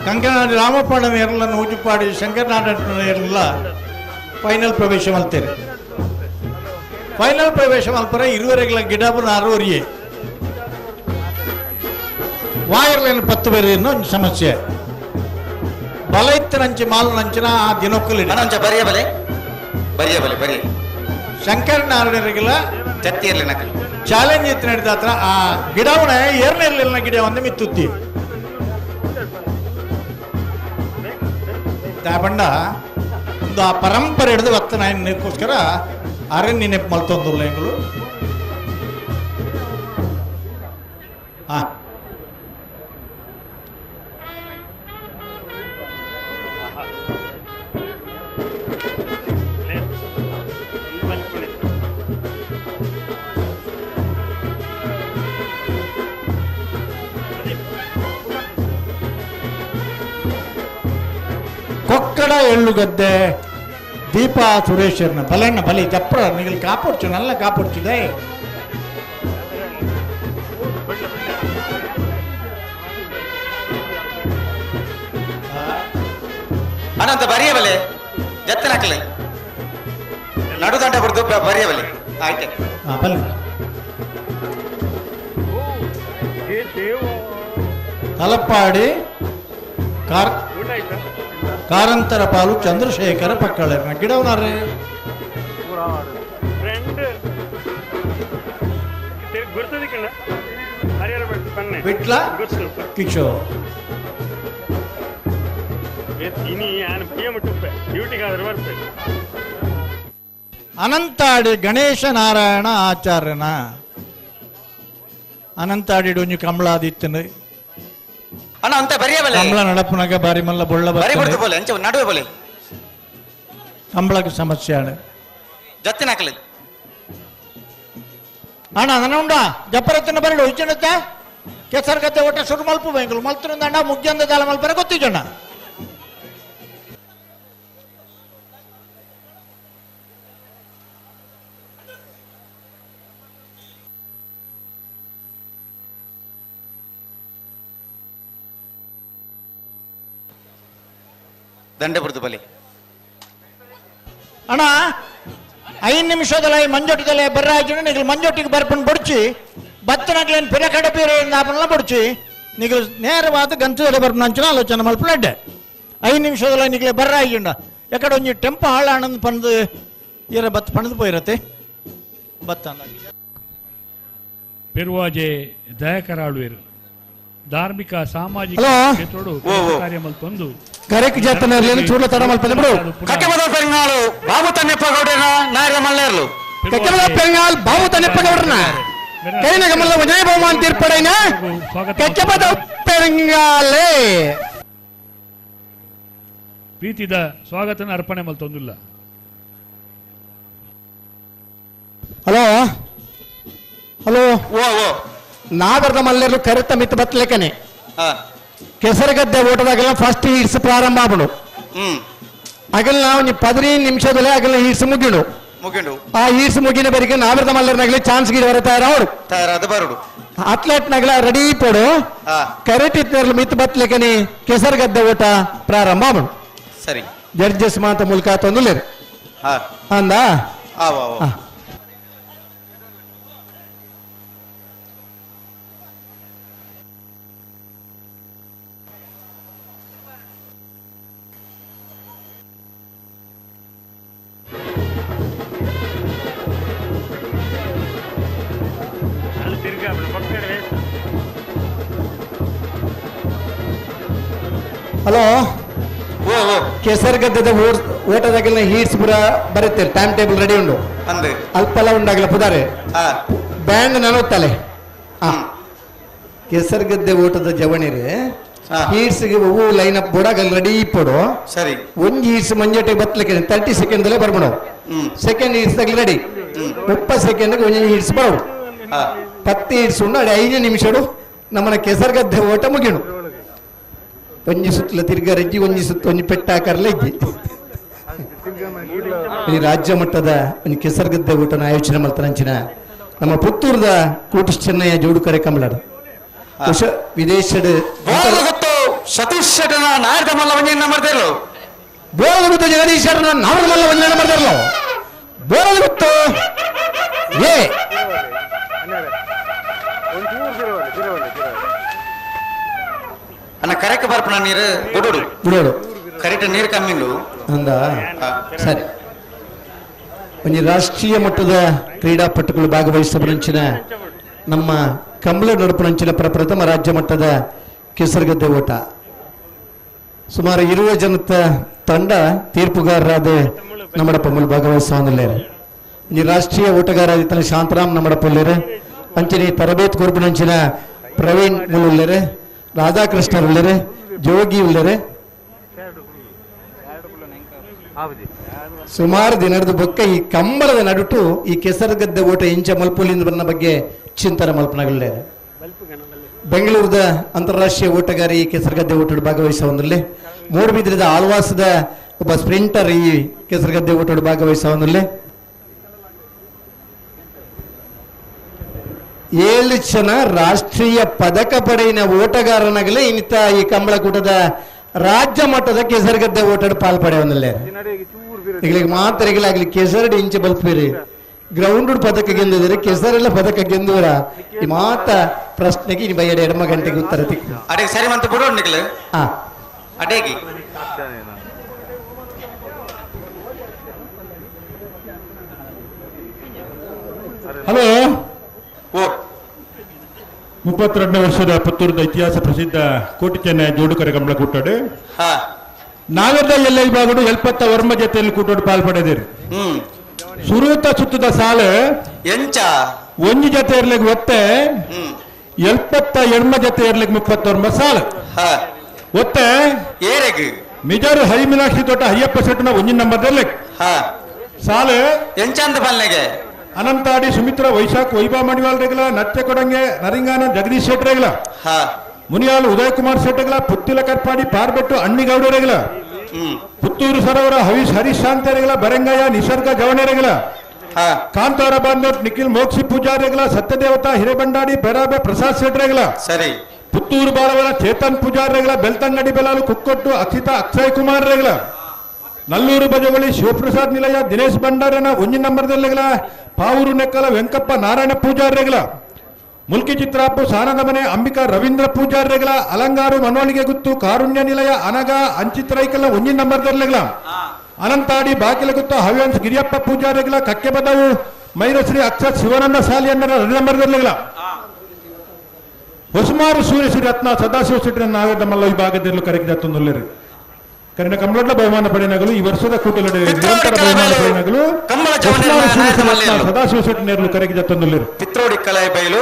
ಕಂಕನಾಡಿ ರಾಮಪ್ಪಣ್ಣನ ಇರಲ್ಲ ನೂಜಿಪ್ಪಾಡಿ ಶಂಕರನಾರಾಯಣ ಇರಲ್ಲ ಫೈನಲ್ ಪ್ರವೇಶ ಮಲ್ತೇನೆ. ಫೈನಲ್ ಪ್ರವೇಶ ಮಲ್ಪರ ಇರುವರೆಗಳ ಗಿಡಪುನ ಅರವರಿಯೇ ವಾಯರ್ಲೇನು ಪತ್ತು ಬೇರೆ ಒಂದು ಸಮಸ್ಯೆ ಬಲೈತ್ತನಂಚಿ ಮಾಲನಂಚಿನ ಆ ದಿನಕ್ಕಲ್ಲಿ ಬರಿಯ ಬಲೆ ಬರಿಯ ಬಲೆ ಬರಿಯ ಶಂಕರನಾರಾಯಣರಿಗೆಲ್ಲ ಜತ್ತಿಯರ್ಲಿ ನಕಲಿ ಚಾಲೆಂಜ್ ಇತ್ತು ನಡೆದ ಹತ್ರ ಆ ಗಿಡವನ ಏರ್ನೇರ್ಲಿಲ್ಲ ಗಿಡ ಒಂದು ಮಿತ್ತುತ್ತಿ ದಾಬಂಡ ಒಂದು ಆ ಪರಂಪರೆ ಹಿಡಿದು ಒತ್ತನಾಯನಕ್ಕೋಸ್ಕರ ಅರಣ್ಯ ನೆನಪು ಮಲ್ತೊಂದುಲ್ಲ ಎಂಗಳು. ಹಾಂ ಕೊಕ್ಕಡ ಎಳ್ಳುಗದ್ದೆ ದೀಪಾ ಸುರೇಶರ್ನ ಬಲಣ್ಣ ಬಲಿ ಚಪ್ರ ನಿಗಲ್ ಕಾಪೊಡ್ಚು ನಲ್ಲ ಕಾಪೊಡ್ಚಿದೆ. ಅನಂತ ಬರಿಯ ಬಲೆ ಜತ್ತನ ಹಾಕಲಿ ನಡುದಂಡ ಬಡ್ದು ಬರಿಯ ಬಲೆ ಆಯ್ತು ಬಲೆ ತಲಪಾಡಿ ಕಾರಂತರ ಪಾಲು ಚಂದ್ರಶೇಖರ ಪಕ್ಕಳೆ ಗಿಡವನಾರೆ ವಿಟ್ಲ ಕಿಶೋರ್ ಅನಂತಾಡಿ ಗಣೇಶ ನಾರಾಯಣ ಆಚಾರ್ಯನ ಅನಂತಾಡಿ ಡೊಂಜು ಕಮಲಾದಿತ್ತನು ಅಣ್ಣ ಅಂತ ಬರಿಯ ಬಲೆ ಕಂಬಳ ನಡಪುನಗ ಬಾರಿ ಮಲ್ಲ ಬೊಳ್ಳ ಬರಿ ಬಡ್ದು ಬೋಲೆ ಅಂಚೆ ನಡುವೆ ಬೋಲೆ ಕಂಬಳಕ್ಕೆ ಸಮಸ್ಯೆ ಅಣ್ಣ ಜತ್ತಿನ ಹಾಕಲಿ ಅಣ್ಣ ನನ್ನ ಉಂಡ ಜಪ್ಪರತ್ತಿನ ಬರಡು ಇಜ್ಜನತ್ತೆ ಕೆಸರು ಗದ್ದೆ ಒಟ್ಟ ಸುರು ಮಲ್ಪು ಬೆಂಗಳೂರು ಮಲ್ತರಿಂದ ಅಣ್ಣ ಮುಗ್ಯಂದ ದಾಲ ಮಲ್ಪರ ಗೊತ್ತಿಜಣ್ಣ ದಂಡೆ ಬಿಡ್ದು ಬಲಿ ಅಣ್ಣ 5 ನಿಮಿಷದಲ್ಲ ಮಂಜೊಟ್ಟಿದಲ್ಲೇ ಬರ್ರಾಜು ನಿಗಲು ಮಂಜೊಟ್ಟಿಗೆ ಬರ್ಪನ್ ಬಡ್ಚಿ ಬತ್ತನಗ್ಲೇನು ಪಿರ ಕಡೆ ಪೀರೆ ನಾಪನ್ಲ ಬಡ್ಚಿ ನಿಗಲು ನೇರವಾದ ಗಂತದಲ್ಲೇ ಬರ್ಪನ ಅಂಚಿನ ಆಲೋಚನೆ ಮಲ್ಪಲಡ್ಡೆ 5 ನಿಮಿಷದಲ್ಲ ನಿಗಲೆ ಬರ್ರಾಜುಂಡ ಎಕಡೆ ಒಂಜಿ ಟೆಂಪೋ ಹಾಳಾಣಂದು ಪಂದು ಈರ ಬತ್ ಪಣದು ಪೋಯಿರತ್ತೆ. ಬತ್ತಾನ ಪೆರುವಾಜೆ ದಯಾಕರಾಳುವೆರು ಧಾರ್ಮಿಕ ಸಾಮಾಜಿಕ ಕ್ಷೇತ್ರಡು ಕಾರ್ಯ ಮಲ್ತೊಂದು ಕರೆಕ್ ಜಾತನಲ್ಲಿ ಚೂರ್ಲ ತಡ ಮಲ್ಪನೆ ಬಿಡು. ಕಕ್ಕೆಬದ ಪೆಂಗಾಳು ಬಾಬು ತನ್ನೆಪ್ಪ ಗೌಡನ ನಾಯರ ಮಲ್ಲೇರ್ಲು. ಕಕ್ಕೆಬದ ಪೆಂಗಾಲ್ ಬಾಬು ತನ್ನೆಪ್ಪ ಗೌಡನ ಕೈನ ಗಮನದ ವಿಜಯ ಬಹುಮಾನ ತೀರ್ಪಡೈನ ಕಕ್ಕೆಬದ ಪೆಂಗಾಲೆ ಪ್ರೀತಿದ ಸ್ವಾಗತನ ಅರ್ಪಣೆ ಮಲ್ತೊಂದಿಲ್ಲ. ಹಲೋ ಹಲೋ ನಾಗರದ ಮಲ್ಲೇರ್ಲು ಕರೆತ ಮಿತ್ ಬತ್ಲೇಕನೆ ಕೆಸರಗದ್ದೆ ಓಟದಾಗೆಲ್ಲ ಫಸ್ಟ್ ಹೀಟ್ಸ್ ಪ್ರಾರಂಭ ಆಬಡು. ಅಗಲ್ ನಾವು 15 ನಿಮಿಷದಲ್ಲೇ ಅಗಲ ಹೀಟ್ಸ್ ಮುಗಿಡು. ಆ ಹೀಟ್ಸ್ ಮುಗಿನ ಬರಿಗೆ ನಾಗರದ ಮಲ್ಲೇರ್ನಾಗಲಿ ಚಾನ್ಸ್ ಗಿಡ ಬರ ತಯಾರಾವಡು ತಯಾರಾದ ಬರುಡು. ಅಥ್ಲೆಟ್ ನಗಲ ರೆಡಿ ಪಡು ಕರೆಟ್ ಇತ್ತರ್ಲು ಮಿತ್ ಬತ್ಲೇಕನೆ ಕೆಸರಗದ್ದೆ ಓಟ ಪ್ರಾರಂಭ ಆಬಡು. ಸರಿ ಜಡ್ಜಸ್ ಮಾತ ಮೂಲಕ ತೊಂದಲೇರು ಅಂದ. ಹಲೋ ಕೆಸರಗದ್ದದ ಓಟದಾಗೆಲ್ಲ ಹೀಟ್ಸ್ ಪೂರ ಬರುತ್ತೆ ಟೈಮ್ ಟೇಬಲ್ ರೆಡಿ ಉಂಡು ಅಲ್ಪಲ ಉಂಡಾಗಲ ಪುದಾರೆ ಬ್ಯಾಂಡ್ ನನೋತ್ತಲೆ. ಕೆಸರಗದ್ದೆ ಓಟದ ಜವಣಿರೆ ಹೀಟ್ಸ್ ಗೆ ಹೂವು ಲೈನ್ ಅಪ್ ಬೋಡಾಗಲ್ ರೆಡಿ ಇಪ್ಪಡು. ಸರಿ ಒಂಜಿ ಹೀಟ್ಸ್ ಮಂಜಟೆ ಬತ್ಲಿಕ್ಕೆ 30 ಸೆಕೆಂಡ್ ದಲ್ಲೇ ಬರ್ಬಿಡು. ಸೆಕೆಂಡ್ ಹೀಟ್ಸ್ ದಾಗ ರೆಡಿ 30 ಸೆಕೆಂಡ್ ಒಂಜಿ ಹೀಟ್ಸ್ ಬರೋಡು 10 ಹೀಟ್ಸ್ ಉಂಡು ಅಡೆ 5 ನಿಮಿಷಡು ನಮ್ಮನ ಕೆಸರಗದ್ದೆ ಓಟ ಮುಗಿಡು. ಒಂಜಿ ಸುತ್ತಲ ತಿರ್ಗರಜ್ಜಿ ಒಂಜಿ ಸುತ್ತ ಒಂಜಿ ಪೆಟ್ಟ ಹಾಕರ್ಲ ಇಜ್ಜಿ. ಈ ರಾಜ್ಯ ಮಟ್ಟದ ಒಂದು ಕೆಸರಗದ್ದೆ ಊಟನ ಆಯೋಜನೆ ಮಲ್ತನಂಚಿನ ನಮ್ಮ ಪುತ್ತೂರದ ಕೋಟಿ ಚೆನ್ನಯ್ಯ ಜೋಡುಕರೆ ಕಮಲಾಡು ವಿದೇಶದ ಸತೀಶ್ ಶೆಟ್ಟನ ನಾಯಕ ಮಲ್ಲ ವಂಜನ ಮಾಡ್ತಿರಲು ಬೋರಗುತ್ತು ಜಗದೀಶ್ ಶೆಟ್ಟನ ನಾಯಕ ಮಲ್ಲ ವಂಜನ ಮಾಡ್ತಿರಲು ಬೋರಗುತ್ತು ಏ ಅನ್ನ ಕರೆಕ್ ಬರ್ಪಣ ನೀರು ಬಿಡೋಡು ಬಿಡೋಡು ಕರೆಕ್ಟ್ ನೀರು ಕಮ್ಮಿ ಉಂಡು ಅಂದ. ಸರಿ ಒಂದು ರಾಷ್ಟ್ರೀಯ ಮಟ್ಟದ ಕ್ರೀಡಾಪಟುಗಳು ಭಾಗವಹಿಸುವ ನಮ್ಮ ಕಂಬಳ ನಡುಪುನಂಚಿನ ಪ್ರಥಮ ರಾಜ್ಯ ಮಟ್ಟದ ಕೆಸರಗದ್ದೆ ಓಟ ಸುಮಾರು 20 ಜನತ ತಂಡ ತೀರ್ಪುಗಾರರಾದ ನಮ್ಮಡಪ್ಪ ಮೂಲ ಭಾಗವಹಿಸುವಲ್ಲೇರು. ಈ ರಾಷ್ಟ್ರೀಯ ಓಟಗಾರ ಶಾಂತರಾಮ್ ನಮ್ಮಡಪ್ಪಲ್ಲೇರು, ಅಂಚನೆ ತರಬೇತಿ ಕೊರಪುನಂಚಿನ ಪ್ರವೀಣ್ ಮುಳ್ಳುಲ್ಲೇರು, ರಾಧಾಕೃಷ್ಣರುಳ್ಳೇರು, ಜೋಗಿ ಉಳ್ಳೇರು. ಸುಮಾರು ದಿನದ ಬೊಕ್ಕ ಈ ಕಂಬಳದ ನಡುಟು ಈ ಕೆಸರಗದ್ದೆ ಓಟ ಇಂಚ ಮಲ್ಪುಲಿಂದ ಬನ್ನ ಬಗ್ಗೆ ಚಿಂತನೆ ಮಲ್ಪನಗಲ್ಲೇರು. ಬೆಂಗಳೂರದ ಅಂತಾರಾಷ್ಟ್ರೀಯ ಓಟಗಾರ ಈ ಕೆಸರಗದ್ದೆ ಓಟಡು ಭಾಗವಹಿಸುವಂದಲ್ಲಿ, ಮೂಡುಬಿದ್ರಿದ ಆಳ್ವಾಸದ ಒಬ್ಬ ಸ್ಪ್ರಿಂಟರ್ ಈ ಕೆಸರಗದ್ದೆ ಓಟಡು ಭಾಗವಹಿಸುವಂದಲ್ಲಿ, 7 ಜನ ರಾಷ್ಟ್ರೀಯ ಪದಕ ಪಡೆಯಿನ ಓಟಗಾರನಾಗಲೇ ಇನ್ನಿತ ಈ ಕಂಬಳಕೂಟದ ರಾಜ್ಯ ಮಟ್ಟದ ಕೆಸರಗದ್ದೆ ಓಟಡು ಪಾಲ್ಪಡೆಯವನಲ್ಲೇ. ಈಗ ಮಾತ್ರ ಕೆಸರಡಿ ಇಂಚೆ ಬಲ್ಪೇರಿ ಗ್ರೌಂಡ್ ಪದಕ ಗೆಂದಿದ್ರೆ ಕೆಸರೆಲ್ಲ ಪದಕ ಗೆಂದೂರ ಈ ಮಾತ ಪ್ರಶ್ನೆಗೆ ಇನ್ನು ಬೈಯಡೆ ಎಡಮ ಗಂಟೆಗೆ ಉತ್ತರ ತಿಕ್ಕು. ಅಡೆ ಸರಿ ಮಂತ ಬಿಡು ನಿಕ್ಲು ಅಡೇಗಿ ಹಲೋ 32ನೇ ವರ್ಷದ ಪುತ್ತೂರದ ಇತಿಹಾಸ ಪ್ರಸಿದ್ಧ ಕೋಟಿ ಚೆನ್ನೈ ಜೋಡುಕರೆ ಕಂಬಳ ಕೂಟಾಡು ನಾವೆಲ್ಲ ಎಲ್ಲ ವಿಭಾಗಡು 70 ವರ್ಮ ಜೊತೆಯಲ್ಲಿ ಕೂಟಾಡು ಪಾಲ್ಪಡೆದಿರಿ. ಸುರೂತ ಸುತ್ತದ ಸಾಲು ಎಂಚ ಒಂಜಿ ಜೊತೆ ಇರ್ಲಿಕ್ಕೆ ಒತ್ತೆ 70 ಎಣ್ಮ ಜೊತೆ ಇರ್ಲಿಕ್ಕೆ 30 ಸಾಲು ಒತ್ತೆ ಏರೆಗ್ ಮಿಜಾರು ಹರಿಮೀನಾಕ್ಷಿ ತೋಟ ಹರಿಯಪ್ಪ ಶೆಟ್ಟನ ಒಂಜಿನ ನಂಬರ್ ಸಾಲು ಎಂಚಂದ ಪಲ್ಲೆಗೆ ಅನಂತಾಡಿ ಸುಮಿತ್ರ ವೈಶಾಖ್ ವೈಭಾ ಮಣಿವಾಲ್ ರೇಗಲ, ನತ್ಯ ಕೊಡಂಗೆ ನರಿಂಗಾನ ಜಗದೀಶ್ ಶೆಟ್ಟಿ ರೇಗಲ, ಮುನಿಯಾಲ್ ಉದಯ್ ಕುಮಾರ್ ಶೆಟ್ಟಿಗಳ, ಪುತ್ತಿಲ ಕರ್ಪಾಡಿ ಪಾರ್ಬೆಟ್ಟು ಅಣ್ಣಿಗೌಡ ರೇಗಲ, ಪುತ್ತೂರು ಸರೋವರ ಹರೀಶ್ ಹರೀಶ್ ಶಾಂತ ರೇಗಲ, ಬರಂಗಯ್ಯ ನಿಸರ್ಗ ಜವಣೆ ರೇಗಲ, ಕಾಂತಾರ ಬಾಂಧವ್ ನಿಖಿಲ್ ಮೋಕ್ಷಿ ಪೂಜಾರಿ ರೇಗಲ, ಸತ್ಯದೇವತಾ ಹಿರೇಬಂಡಾಡಿ ಬೆರಾಬೆ ಪ್ರಸಾದ್ ಶೆಟ್ಟಿ ರೇಗಲ, ಸರಿ ಪುತ್ತೂರು ಬಾಲವರ ಚೇತನ್ ಪೂಜಾರಿ ರೇಗಲ, ಬೆಲ್ತಂಗಡಿ ಬೆಲಾಲು ಕುಕ್ಕೊಟ್ಟು ಅಕ್ಷಿತಾ ಅಕ್ಷಯ್ ಕುಮಾರ್ ರೇಗಲ, ನಲ್ಲೂರು ಬಜವಳಿ ಶಿವಪ್ರಸಾದ್ ನಿಲಯ ದಿನೇಶ್ ಭಂಡಾರನ ಒಂಜಿನ ನಂಬರ್ದಲ್ಲಿಗಲ, ಪಾವೂರು ನೆಕ್ಕಲ ವೆಂಕಪ್ಪ ನಾರಾಯಣ ಪೂಜಾರಿ ರೇಗಲ, ಮುಲ್ಕಿ ಚಿತ್ರಾಪು ಸಾನದ ಮನೆ ಅಂಬಿಕಾ ರವೀಂದ್ರ ಪೂಜಾರಿ ರೇಗಲ, ಅಲಂಗಾರು ಮನೋಳಿಗೆ ಗುತ್ತು ಕಾರುಣ್ಯ ನಿಲಯ ಅನಗ ಅಂಚಿತ್ರೈಕಲ ಒಂಜಿನ ನಂಬರ್ದಲ್ಲಿಗಲ, ಅನಂತಾಡಿ ಬಾಕಿಲಗುತ್ತ ಹವ್ಯಾಂಶ್ ಗಿರಿಯಪ್ಪ ಪೂಜಾರಿ ರೇಗಲ, ಕಕ್ಕೆಬದವು ಮೈರಶ್ರೀ ಅಕ್ಷತ್ ಶಿವಾನಂದ ಸಾಲಿಯನ್ನ 2 ನಂಬರ್ ದರ್ಲೆಗ್ಲ ಹೊಸಮಾರು ಸೂರ್ಯಶ್ರೀ ರತ್ನ ಸದಾಶಿವ ಶೆಟ್ಟಿನ ನಾವೇದ ಮಲ್ಲ ವಿಭಾಗದಲ್ಲಿ ಕರೆಗೆ ಕನ್ನಡ ಕಂಬಳದ ಬಹುಮಾನ ಪಡೆಯನಗಲು ಈ ವರ್ಷದ ಕೂಟಲಡೆ ನಿರಂತರ ಬಹುಮಾನ ಪಡೆಯನಗಲು ಸದಾಶಿವ ಶೆಟ್ಟಿ ನೇರಲು ಕರೆಗೆ ಜತ್ತೊಂದುಲ್ಲೇರು ಪಿತ್ರೋಡಿ ಕಲಾಯಿ ಬೈಲು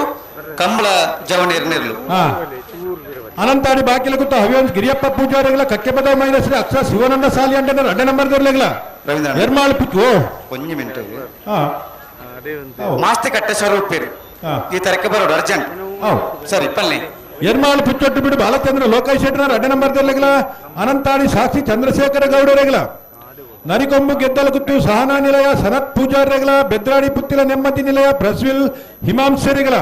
ಕಂಬಳ ಜವನೇರ್ ನೇರ್ಲು ಅನಂತಾಡಿ ಬಾಕಿಲ ಗುತ್ತ ಹವ್ಯವಂಶ ಗಿರಿಯಪ್ಪ ಪೂಜಾರಿಗಳ ಕಕ್ಕೆಪದ ಮೈನಶ್ರೀ ಅಕ್ಷ ಶಿವಾನಂದ ಸಾಲಿ ಅಂಡ 2 ನಂಬರ್ ದರ್ಲೆಗ್ಲ ರವೀಂದ್ರ ಎರ್ಮಾಳ್ ಪಿತ್ತು ಒಂಜಿ ಮಿನಿಟ್ ಮಾಸ್ತಿ ಕಟ್ಟೆ ಸ್ವರೂಪೇರು ಈ ತರಕ್ಕೆ ಬರೋಡು ಅರ್ಜೆಂಟ್ ಸರಿ ಪಲ್ಲೆ ಎರ್ಮಾಳು ಪುಚ್ಚೊಟ್ಟು ಬಿಡು ಬಾಲಚಂದ್ರ ಲೋಕೇಶ್ ಶೆಟ್ಟರ್ 2 ನಂಬರ್ ದರ್ಲೆಗ್ಲ ಅನಂತಾಡಿ ಸಾಕ್ಷಿ ಚಂದ್ರಶೇಖರ ಗೌಡರೆಗ್ಲ ನರಿಕೊಂಬು ಗೆದ್ದಲಗುತ್ತು ಸಹನಾ ನಿಲಯ ಸನತ್ ಪೂಜಾರ್ರೆಗ್ಲ ಬೆದ್ರಾಡಿ ಪುತ್ತಿಲ ನೆಮ್ಮದಿ ನಿಲಯ ಬ್ರಸ್ವಿಲ್ ಹಿಮಾಂಶರಿಗಳ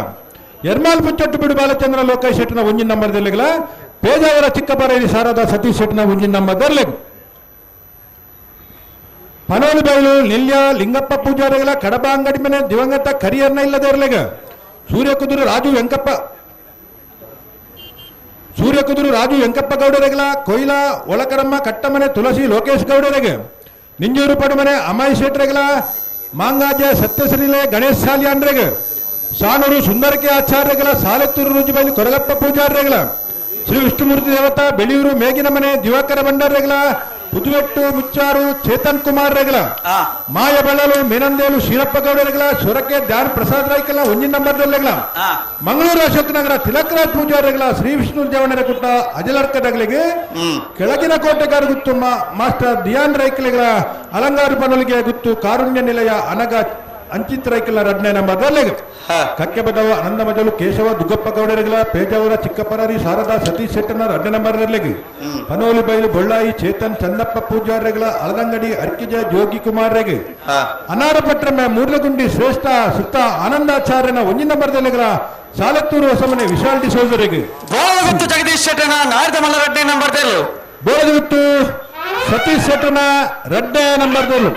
ಎರ್ಮಾಲ್ ಪುಚ್ಚೊಟ್ಟು ಬಿಡು ಬಾಲಚಂದ್ರ ಲೋಕೇಶ್ ಶೆಟ್ಟನ 1 ನಂಬರ್ ದರ್ಲೆಗ್ಲ ಪೇಜಾವರ ಚಿಕ್ಕಬಾರೇರಿ ಸಾರದ ಸತೀಶ್ ಶೆಟ್ಟನ 1 ನಂಬರ್ ದರ್ಲೆಗ್ ಪನೋಲು ಬೈಲು ನಿಲ್ಯ ಲಿಂಗಪ್ಪ ಪೂಜಾರಿಗಳ ಕಡಬ ಅಂಗಡಿ ಮನೆ ದಿವಂಗತ ಕರಿಯರ್ನ ಇಲ್ಲದಿರ್ಲೆಗ ಸೂರ್ಯಕುದುರು ರಾಜು ವೆಂಕಪ್ಪ ಸೂರ್ಯಕುದುರು ರಾಜು ವೆಂಕಪ್ಪ ಗೌಡರೆಗಳ ಕೊಯ್ಲ ಒಳಕರಮ್ಮ ಕಟ್ಟಮನೆ ತುಳಸಿ ಲೋಕೇಶ್ ಗೌಡರೆಗೆ ನಿಂಜೂರು ಪಡುಮನೆ ಅಮಾಯ್ ಶೆಟ್ರೆಗಳ ಮಾಂಗಾಜ ಸತ್ಯಶ್ರೀಲೆ ಗಣೇಶ್ ಸಾಲಿಯಾಂಡ್ರೆಗೆ ಸಾನೂರು ಸುಂದರಕೆ ಆಚಾರ್ಯಗಳ ಸಾಲೆತ್ತೂರು ರುಜುಬೈಲಿ ಕೊರಗಪ್ಪ ಪೂಜಾರ್ರೆಗಳ ಶ್ರೀ ವಿಷ್ಣುಮೂರ್ತಿ ದೇವತಾ ಬೆಳಿಯೂರು ಮೇಗಿನ ಮನೆ ದಿವಾಕರ ಭಂಡಾರ್ರೆಗಳ ಪುದುವೆಟ್ಟು ಮುಚ್ಚಾರು ಚೇತನ್ ಕುಮಾರ್ ರೆಗಳ ಮಾಯಬಳಲು ಮೇನಂದೇಲು ಶೀರಪ್ಪ ಗೌಡರೆಗಳ ಸೊರಕೆ ಧ್ಯಾನ್ ಪ್ರಸಾದ್ ರಾಯ್ಕಲ 1 ನಂಬರ್ ದಲ್ಲೆಗಳ ಮಂಗಳೂರು ಅಶೋಕ್ ನಗರ ತಿಲಕರಾಜ್ ಪೂಜಾರಿಗಳ ಶ್ರೀ ವಿಷ್ಣು ದೇವಣರ ಕುಟ್ಟ ಅಜಲರ್ಕದಗಳಿಗೆ ಕೆಳಗಿನ ಕೋಟೆಗಾರ ಗುತ್ತು ಮಾಸ್ಟರ್ ಡಿಯಾನ್ ರೈಕಲಿಗಳ ಅಲಂಗಾರು ಪನೊಲಿಗೆ ಗುತ್ತು ಕಾರುಣ್ಯ ನಿಲಯ ಅನಗ ಅಂಚಿತ್ ರೈಕಲ 2ನೇ ನಂಬರ್ ದಲ್ಲೆಗೆ ಕಕ್ಕೆಬದವ ಆನಂದ ಮಜಲು ಕೇಶವ ದುಗ್ಗಪ್ಪ ಗೌಡರಿಗಳ ಪೇಜಾವರ ಚಿಕ್ಕಪರಾರಿ ಶಾರದಾ ಸತೀಶ್ ಶೆಟ್ಟನ 2 ನಂಬರ್ ದರ್ಲೆಗೆ ಪನೋಲಿ ಬೈಲು ಬೊಳ್ಳಾಯಿ ಚೇತನ್ ಚಂದಪ್ಪ ಪೂಜಾರಿಗಳ ಅಳದಂಗಡಿ ಅರ್ಕಿಜ ಜೋಗಿ ಕುಮಾರ್ರೆಗೆ ಅನಾರಪಟ್ರಮೆ ಮೂರ್ಲಗುಂಡಿ ಶ್ರೇಷ್ಠ ಸುತ್ತ ಆನಂದಾಚಾರ್ಯನ 1 ನಂಬರ್ ದಲ್ಲೆಗಳ ಸಾಲತ್ತೂರು ಹೊಸಮನೆ ವಿಶಾಲ್ ಡಿಸೋಜರಿಗೆ ಬೋಳಗುತ್ತು ಜಗದೀಶ್ ಶೆಟ್ಟನ ನಾರದ ಮಲ್ಲ 2ನೇ ನಂಬರ್ ದರ್ಲು ಬೋಳಗುತ್ತು ಸತೀಶ್ ಶೆಟ್ಟನ 2ನೇ ನಂಬರ್ ದರ್ಲು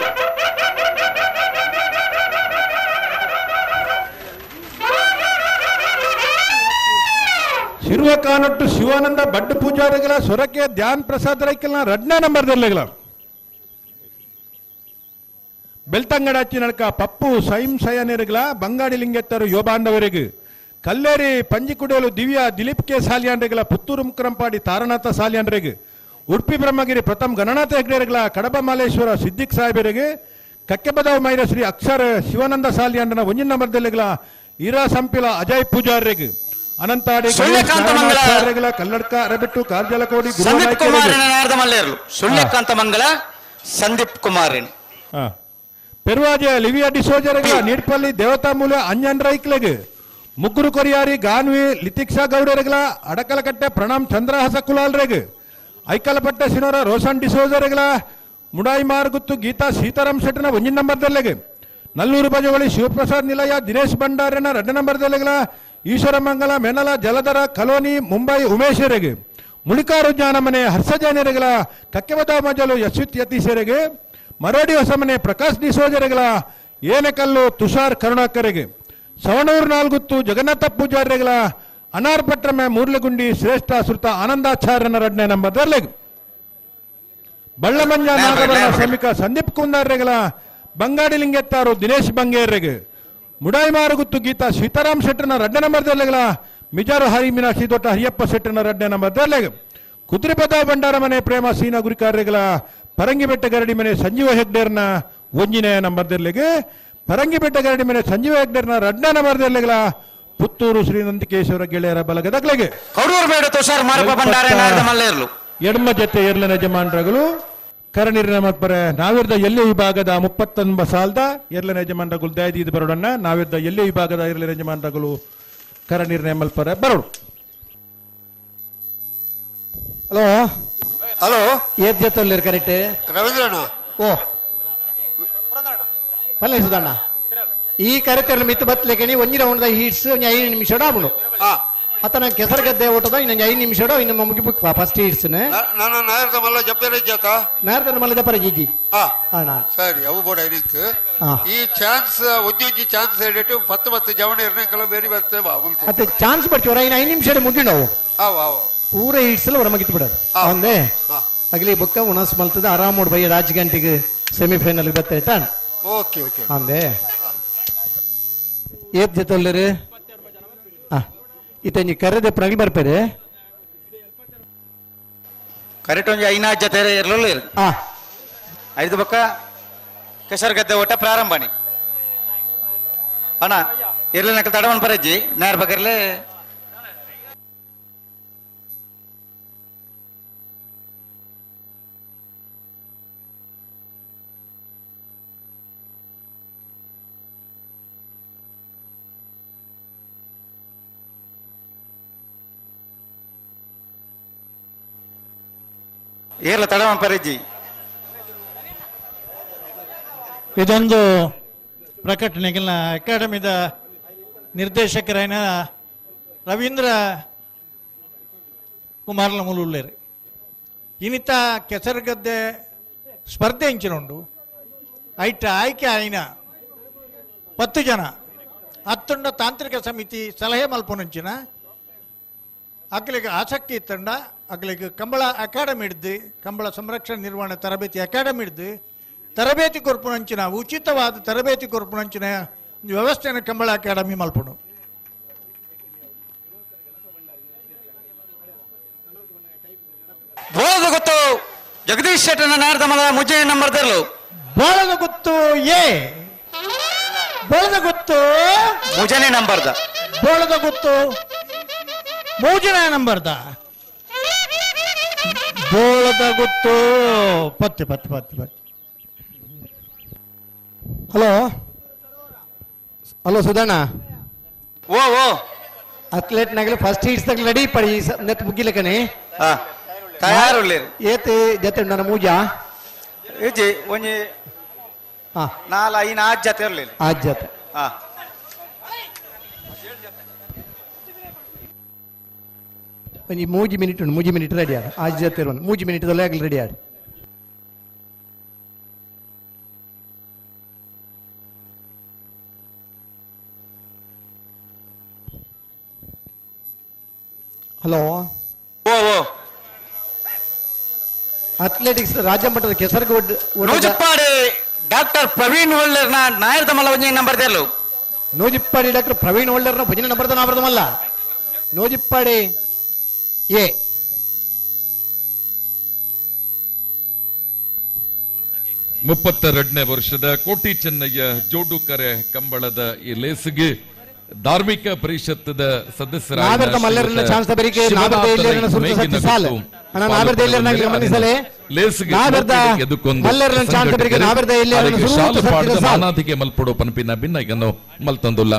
ಶಿರುವ ಕಾನೊಟ್ಟು ಶಿವಾನಂದ ಬಡ್ಡು ಪೂಜಾರಿಗಳ ಸೊರಕೆ ಧ್ಯಾನ್ ಪ್ರಸಾದ್ ರೈಕಲ್ನ 2ನೇ ನಂಬರ್ ದರ್ಲೆಗಳ ಬೆಳ್ತಂಗಡಾಚಿ ನಡಕ ಪಪ್ಪು ಸೈಂ ಸಯನೆರುಗಳ ಬಂಗಾಡಿ ಲಿಂಗೆತ್ತರು ಯೋಬಾಂಡವರಿಗೆ ಕಲ್ಲೇರಿ ಪಂಜಿಕುಡೇಲು ದಿವ್ಯಾ ದಿಲೀಪ್ ಕೆ ಸಾಲಿಯಾಂಡ್ರೆಗಳ ಪುತ್ತೂರು ಮುಕ್ರಂಪಾಡಿ ತಾರನಾಥ ಸಾಲಿಯಾಂಡ್ರೆಗೆ ಉಡುಪಿ ಬ್ರಹ್ಮಗಿರಿ ಪ್ರಥಮ್ ಗಣನಾಥ ಹೆಗ್ಡೆರೆಗಳ ಕಡಬ ಮಲ್ಲೇಶ್ವರ ಸಿದ್ದಿಕ್ ಸಾಹೇಬರಿಗೆ ಕಕ್ಕೆಬದಾವ್ ಮೈರ ಶ್ರೀ ಅಕ್ಷರ ಶಿವಾನಂದ ಸಾಲಿಯಾಂಡನ 1 ನಂಬರ್ ದರ್ಲೆಗಳ ಇರಾ ಸಂಪಿಲ ಅಜಯ್ ಪೂಜಾರ್ರೆಗೆ ಅನಂತಾಡಿ ಕಲ್ಲಡ್ಕ ಅರಬಿಟ್ಟು ಕಾರ್ಜಲಕೋಡಿ ಸಂದೀಪ್ ಕುಮಾರ್ ಮಲ್ಲೇರ್ಲು ಸುಳ್ಯಕಾಂತ ಮಂಗಳ ಸಂದೀಪ್ ಕುಮಾರ್ ಪೆರುವಾಜ ಲಿವಿಯಾ ಡಿಸೋಜರ್ಗಳ ನೀಡ್ಪಲ್ಲಿ ದೇವತಾ ಮೂಲ ಅಂಜನ್ ರೈಕ್ಲೆಗ್ ಮುಗ್ಗುರು ಕೊರಿಯಾರಿ ಗಾನ್ವಿ ಲಿತಿಕ್ಷಾ ಗೌಡರ್ಗಳ ಅಡಕಲಕಟ್ಟೆ ಪ್ರಣಾಮ್ ಚಂದ್ರಹಾಸ ಕುಲಾಲ್ರೆಗ್ ಐಕಲಪಟ್ಟೆ ಸಿನೋರ ರೋಷನ್ ಡಿಸೋಜರ್ಗಳ ಮುಡಾಯಿ ಮಾರ್ಗುತ್ತು ಗೀತಾ ಸೀತಾರಾಮ್ ಶೆಟ್ಟನ 1 ನಂಬರ್ ದಲ್ಲೆಗೆ ನಲ್ಲೂರು ಬಜವಳಿ ಶಿವಪ್ರಸಾದ್ ನಿಲಯ ದಿನೇಶ್ ಭಂಡಾರನ 2 ನಂಬರ್ ದಲ್ಲೆಗಳ ಈಶ್ವರಮಂಗಲ ಮೆನಲ ಜಲಧರ ಕಲೋನಿ ಮುಂಬೈ ಉಮೇಶರಿಗೆ ಮುಳಿಕಾರು ಜ್ಞಾನಮನೆ ಹರ್ಷಜಾನರೆಗಳ ಕಕ್ಕೆಬದ ಮಜಲು ಯಶ್ವಿತ್ ಯತೀಶರಿಗೆ ಮರೋಡಿ ಹೊಸಮನೆ ಪ್ರಕಾಶ್ ಡಿಸೋಜರೆಗಳ ಏನಕಲ್ಲು ತುಷಾರ್ ಕರುಣಾಕರಿಗೆ ಸವಣೂರು ನಾಲ್ಗುತ್ತು ಜಗನ್ನಾಥ ಪೂಜಾರಿಗಳ ಅನಾರ್ಪಟ್ರಮೆ ಮೂರ್ಲಗುಂಡಿ ಶ್ರೇಷ್ಠ ಸುರ್ತ ಆನಂದಾಚಾರ್ಯನ 2ನೇ ನಂಬರ್ ದರ್ಲೆಗ್ ಬಳ್ಳಮಂಜ ನಾಗಬಲ ಶ್ರಮಿಕ ಸಂದೀಪ್ ಕುಂದಾರ್ರೆಗಳ ಬಂಗಾಡಿ ಲಿಂಗೆತ್ತಾರು ದಿನೇಶ್ ಬಂಗೇರ್ರೆಗೆ ಮುಡಾಯಿಮಾರುಗುತ್ತು ಗೀತಾ ಸೀತಾರಾಮ್ ಶೆಟ್ಟನ 2ನೇ ನಂಬರ್ ದರ್ಲೆಗಳ ಮಿಜಾರು ಹರಿ ಮೀನಾಕ್ಷಿ ದೊಡ್ಡ ಹರಿಯಪ್ಪ ಶೆಟ್ಟನ 2ನೇ ನಂಬರ್ ದರ್ಲೆಗ್ ಕುದ್ರಿಪದ ಭಂಡಾರ ಮನೆ ಪ್ರೇಮ ಸೀನಾ ಗುರಿಕಾರ್ಯಗಳ ಪರಂಗಿಬೆಟ್ಟ ಗರಡಿ ಮನೆ ಸಂಜೀವ ಹೆಗ್ಡೇರ್ನ 1ನೇ ನಂಬರ್ ದರ್ಲೆಗೆ ಪರಂಗಿಬೆಟ್ಟ ಗರಡಿ ಮನೆ ಸಂಜೀವ ಹೆಗ್ಡೇರ್ನ 2ನೇ ನಂಬರ್ ದರ್ಲೆಗಳ ಪುತ್ತೂರು ಶ್ರೀ ನಂದಿಕೇಶ್ವರ ಗೆಳೆಯರ ಬಲಗದಗ್ಲೆಗೆ ಎಡಮ ಜೊತೆ ಎರ್ಲನ ಯಜಮಾನ್ರಗಳು ಕರನೀರಿನ ಮತ್ಪರೆ ನಾವಿರ್ದ ಎಲ್ಲಿ ವಿಭಾಗದ 39 ಸಾಲದ ಎರ್ಲನ ಯಜಮಾನ್ರಗಳು ದಯದೀದು ಬರೋಡಣ್ಣ. ನಾವಿರ್ದ ಎಲ್ಲಿ ವಿಭಾಗದ ಎರ್ಲನ ಯಜಮಾನ್ರಗಳು ಕರನೀರಿನ ಮಲ್ಪರೆ ಬರೋಡು. ಹಲೋ ಹಲೋ ಏತ್ ಜೊತೆ ಕರೆಕ್ಟ್ ರವೀಂದ್ರಣ್ಣ. ಓ ಪಲ್ಲೆ ಸುಧಣ್ಣ ಈ ಕರೆತರಲ್ಲಿ ಮಿತ್ತು ಬತ್ತಲೇಕೆ ಒಂಜಿ ರೌಂಡ್ ಹೀಟ್ಸ್ ಒಂಜಿ 5 ನಿಮಿಷ ಆಪುಂಡು. ಅತ್ತ ನಾನು ಕೆಸರುಗದ್ದೆ ಓಟದ ಇನ್ನೊಂದು 5 ನಿಮಿಷ ಇನ್ನು ಮುಗಿ ಬುಕ್ ಫಸ್ಟ್ ಹೀಟ್ಸ್. ನಾನು ನಾಯರ್ದ ಮಲ್ಲ ಜಪ್ಪೇರೆ ಜಾತ ನಾಯರ್ದ ಮಲ್ಲ ಜಪ್ಪರೆ ಜಿಜಿ ಅಣ್ಣ ಸರಿ ಅವು ಬೋಡ ಐನಕ್ಕೆ ಈ ಚಾನ್ಸ್ ಒಂಜಿ ಚಾನ್ಸ್ ಹೇಳಿಟ್ಟು 10 10 ಜವಣ ಇರ್ನಕಲ ಬೇರೆ ಬರ್ತೇ ಬಾ ಅತ್ತೆ ಚಾನ್ಸ್ ಬರ್ತೀವರ ಇನ್ನು 5 ನಿಮಿಷ ಮುಗಿಂಡವು ಆವ್ ಆವ್ ಪೂರ ಹೀಟ್ಸ್ ಎಲ್ಲ ಹೊರಮಗಿತ್ತು ಬಿಡೋದು ಒಂದೇ ಅಗಲಿ ಬುಕ್ಕ ಉಣಸ್ ಮಲ್ತದ ಆರಾಮ್ ನೋಡ್ ಬಯ್ಯ ರಾಜ್ ಗಂಟೆಗೆ ಸೆಮಿಫೈನಲ್ ಬರ್ತಾ ಓಕೆ ಓಕೆ ಅಂದೆ. ಏತ್ ಜೊತೆ ಇತಂಜಿ ಕರೆದೆ ಪ್ರಗಿ ಬರ್ಪೇರೆ ಕರೆಕ್ಟ್ ಒಂಜಿ ಐನಾ ಜೊತೆ ಇರ್ಲಿಲ್ಲ ಐದು ಬೊಕ್ಕ ಕೆಸರುಗದ್ದೆ ಓಟ ಪ್ರಾರಂಭನಿ ಅಣ್ಣ ಇರ್ಲಿ ನಕಲ್ ತಡವನ್ ಪರಜ್ಜಿ ನೇರ ಬಕರ್ಲೆ ಏರ್ಲ ತಡವನ್ ಪರಜ್ಜಿ. ಇದೊಂದು ಪ್ರಕಟಣೆಗೆಲ್ಲ ಅಕಾಡೆಮಿದ ನಿರ್ದೇಶಕರಾಯನ ರವೀಂದ್ರ ಕುಮಾರ್ಲ ಮುಲುಳ್ಳೇರು ಇನಿತ ಕೆಸರುಗದ್ದೆ ಸ್ಪರ್ಧೆ ಇಂಚಿನುಂಡು ಐಟ ಆಯ್ಕೆ ಆಯ್ನ 10 ಜನ ಅತ್ತುಂಡ ತಾಂತ್ರಿಕ ಸಮಿತಿ ಸಲಹೆ ಮಲ್ಪುನಂಚಿನ ಅಕ್ಲಿಗೆ ಆಸಕ್ತಿ ಇತ್ತಂಡ ಅಕ್ಲಿಗೆ ಕಂಬಳ ಅಕಾಡೆಮಿ ಹಿಡ್ದು ಕಂಬಳ ಸಂರಕ್ಷಣೆ ನಿರ್ವಹಣೆ ತರಬೇತಿ ಅಕಾಡೆಮಿ ಹಿಡ್ದು ತರಬೇತಿ ಕೊರ್ಪುನಂಚಿನ ಉಚಿತವಾದ ತರಬೇತಿ ಕೊರ್ಪುನಂಚಿನ ವ್ಯವಸ್ಥೆಯನ್ನು ಕಂಬಳ ಅಕಾಡೆಮಿ ಮಲ್ಪುನು. ಬೋಳದ ಗೊತ್ತು ಜಗದೀಶ್ ಶೆಟ್ಟನ ನಾರದಮಲ ಮುಜ್ಜೆ ನಂಬರ್ ದರ್ಲು. ಬೋಳದ ಗೊತ್ತು ಎ ಬೋಳದ ಗೊತ್ತು ಮುಜನೆ ನಂಬರ್ದ ಬೋಳದ ಗೊತ್ತು ಮೂಜನೇ ನಂಬರ್ದ ಬೋಳದ ಗೊತ್ತು ಪತ್ತೆ ಪತ್ತೆ ಪತ್ತೆ ಪತ್ತೆ. ಹಲೋ ಹಲೋ ಸುಧಣ್ಣ. ಓ ಓ ಅಥ್ಲೆಟ್ ನಾಗಲಿ ಫಸ್ಟ್ ಹೀಟ್ಸ್ ತಗ ರೆಡಿ ಪಡಿ ನೆತ್ ಮುಗಿಲಕನೆ ತಯಾರುಳ್ಳೇರು ಏತ್ ಜೊತೆ ನನ್ನ ಮೂಜಾ ಇಜ್ಜಿ ಒಂಜಿ ನಾಲ್ ಐನ್ ಆಜ್ ಜೊತೆ ಇರಲಿಲ್ಲ ಆಜ್ ಜೊತೆ ಒಂಜಿ ಮೂಜಿ ಮಿನಿಟ್ ಉಂಟು ಮೂಜಿ ಮಿನಿಟ್ ರೆಡಿ ಆಡ ಆಜ್ ಜೊತೆ ಇರುವ ಮೂಜಿ ಮಿನಿಟ್ ಆಗಲಿ ರೆಡಿ ಆಡ. ಹಲೋ ಓ ಓ ಅಥ್ಲೆಟಿಕ್ಸ್ ರಾಜ್ಯ ಮಟ್ಟದ ಕೆಸರುಗಡ್ಡೆ ನೂಜಿಪ್ಪಾಡಿ ಡಾಕ್ಟರ್ ಪ್ರವೀಣ್ ಒಳ್ಳೇರ್ನ ನಾಯರ್ದ ಮಲ್ಲ ಒಂಜಿ ನಂಬರ್ ದೇರ್ಲು. ನೂಜಿಪ್ಪಾಡಿ ಡಾಕ್ಟರ್ ಪ್ರವೀಣ್ ಒಳ್ಳೇರ್ನ ಭಜನೆ ನಂಬರ್ ನಾವರ್ದ ಮಲ್ಲ ನೂಜಿಪ್ಪಾಡಿ ಎ 32ನೇ ವರ್ಷದ ಕೋಟಿ ಚೆನ್ನಯ್ಯ ಜೋಡುಕರೆ ಕಂಬಳದ ಈ ಲೇಸಿಗೆ ಧಾರ್ಮಿಕ ಪರಿಷತ್ತದ ನಾವೆರ್ದ ಮಲ್ಲರನ್ನ ಚಾನ್ಸ್ ಬರಿಕೆ ನಾವೆರ್ದ ಇಲ್ಲೇರನ್ನ ಸುರ್ತ ಸತ್ಯ ಸಾಲ ಅಣ್ಣ ನಾವೆರ್ದ ಇಲ್ಲೇರನ್ನ ಗಮನಿಸಲೆ ನಾವೆರ್ದ ಮಲ್ಲರನ್ನ ಚಾನ್ಸ್ ಬರಿಕೆ ನಾವೆರ್ದ ಇಲ್ಲೇರನ್ನ ಸುರ್ತ ಸತ್ಯ ಸಾಲ ಮಾನಾಧಿಗೆ ಮಲ್ಪಡೋ ಪನಪಿನ ಭಿನ್ನಗನ್ನು ಮಲ್ತಂದುಲ್ಲ.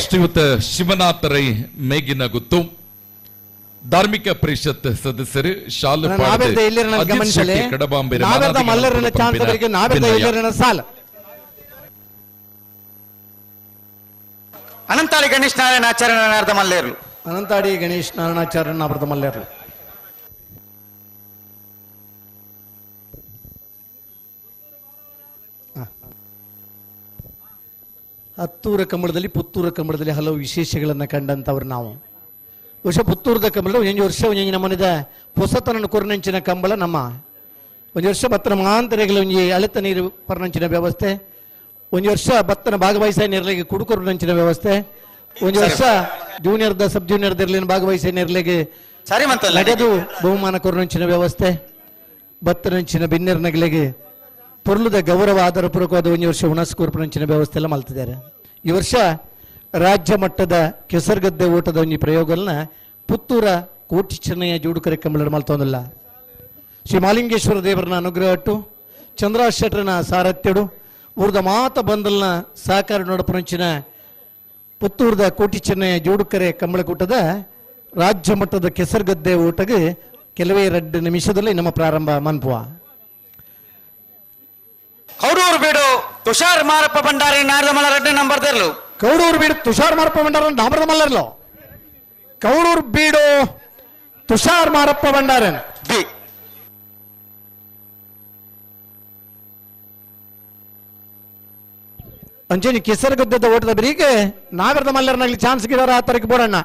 ಶ್ರೀಯುತ ಶಿವನಾಥ ರೈ ಮೇಗಿನ ಗುತ್ತು ಧಾರ್ಮಿಕ ಪರಿಷತ್ ಸದಸ್ಯರು ಶಾಲು ಕಡಬಾಂಬೆ ಅನಂತಾಡಿ ಗಣೇಶ್ ನಾರಾಯಣ ಆಚಾರ್ಯನಾರ್ದ ಮಲ್ಲೇರ್ಲು. ಅನಂತಾಡಿ ಗಣೇಶ್ ನಾರಾಯಣಾಚಾರ್ಯನಾರ್ದ ಮಲ್ಲೇರ್ಲು. ಹತ್ತೂರ ಕಂಬಳದಲ್ಲಿ ಪುತ್ತೂರ ಕಂಬಳದಲ್ಲಿ ಹಲವು ವಿಶೇಷಗಳನ್ನು ಕಂಡಂಥವ್ರು ನಾವು. ವರ್ಷ ಪುತ್ತೂರದ ಕಂಬಳ ಒಂಜೊಂದು ವರ್ಷ ಒಂಜೊಂಜಿ ನಮ್ಮನಿದ ಹೊಸತನ ಕೊರ್ನಂಚಿನ ಕಂಬಳ ನಮ್ಮ ಒಂದು ವರ್ಷ ಬತ್ತನ ಮಾಂತರೆಗಳ ಒಂಜಿ ಅಳೆತ ನೀರು ಪರ್ನಂಚಿನ ವ್ಯವಸ್ಥೆ, ಒಂದು ವರ್ಷ ಬತ್ತನ ಭಾಗವಹಿಸ ನೀರ್ಲಿಗೆ ಕುಡುಕೊರ್ನಂಚಿನ ವ್ಯವಸ್ಥೆ, ಒಂದು ವರ್ಷ ಜೂನಿಯರ್ದ ಸಬ್ ಜೂನಿಯರ್ದ ಇರ್ಲಿನ ಭಾಗವಹಿಸ ನೀರ್ಲಿಗೆ ಸರಿ ನಗದು ಬಹುಮಾನ ಕೊರ್ನಂಚಿನ ವ್ಯವಸ್ಥೆ, ಬತ್ತನಂಚಿನ ಬಿನ್ನೆರ್ನಗಳಿಗೆ ಪೊರ್ಲುದ ಗೌರವ ಆಧಾರ ಪೂರ್ವಕವಾದ ಒಂದು ವರ್ಷ ಉಣಸ್ ಕೊರ್ಪನಂಚಿನ ವ್ಯವಸ್ಥೆ ಎಲ್ಲ ಮಲ್ತಿದ್ದಾರೆ. ಈ ವರ್ಷ ರಾಜ್ಯ ಮಟ್ಟದ ಕೆಸರುಗದ್ದೆ ಓಟದ ಒಂದು ಪ್ರಯೋಗಗಳನ್ನ ಪುತ್ತೂರ ಕೋಟಿ ಚೆನ್ನಯ್ಯ ಜೋಡುಕರೆ ಕಂಬಳ ಮಲ್ತೊಂದಿಲ್ಲ. ಶ್ರೀ ಮಾಲಿಂಗೇಶ್ವರ ದೇವರನ್ನ ಅನುಗ್ರಹಟ್ಟು ಚಂದ್ರ ಶೆಟ್ಟರನ ಸಾರಥ್ಯಡು ಊರ್ದ ಮಾತ ಬಂದಲ್ನ ಸಹಕಾರ ನೋಡಪುರಂಚಿನ ಪುತ್ತೂರದ ಕೋಟಿ ಚೆನ್ನಯ್ಯ ಜೋಡುಕರೆ ಕಂಬಳಕೂಟದ ರಾಜ್ಯ ಮಟ್ಟದ ಕೆಸರುಗದ್ದೆ ಓಟಗೆ ಕೆಲವೇ 2 ನಿಮಿಷದಲ್ಲಿ ನಮ್ಮ ಪ್ರಾರಂಭ ಮನ್ಪುವ. ಕೌಡೂರು ಬೀಡು ತುಷಾರ್ ಮಾರಪ್ಪ ಭಂಡಾರಿ ನಾರದಮಲ 2 ನಂಬರ್ ದೇರ್ಲು. ಕೌಡೂರು ಬೀಡು ತುಷಾರ್ ಮಾರಪ್ಪ ಭಂಡಾರ ನಾಮರದ ಮಲ್ಲರ್ಲು. ಕೌಡೂರು ಬೀಡು ತುಷಾರ್ ಮಾರಪ್ಪ ಭಂಡಾರನ್ ಬಿ. ಅಂಚೇನಿ ಕೆಸರುಗದ್ದದ ಓಟದ ಬರೀಗೆ ನಾಗರದ ಮಲ್ಲರ್ನಾಗ್ಲಿ ಚಾನ್ಸ್ ಗಿಡರ ಆ ತರಕ್ಕೆ ಬೋಡಣ್ಣ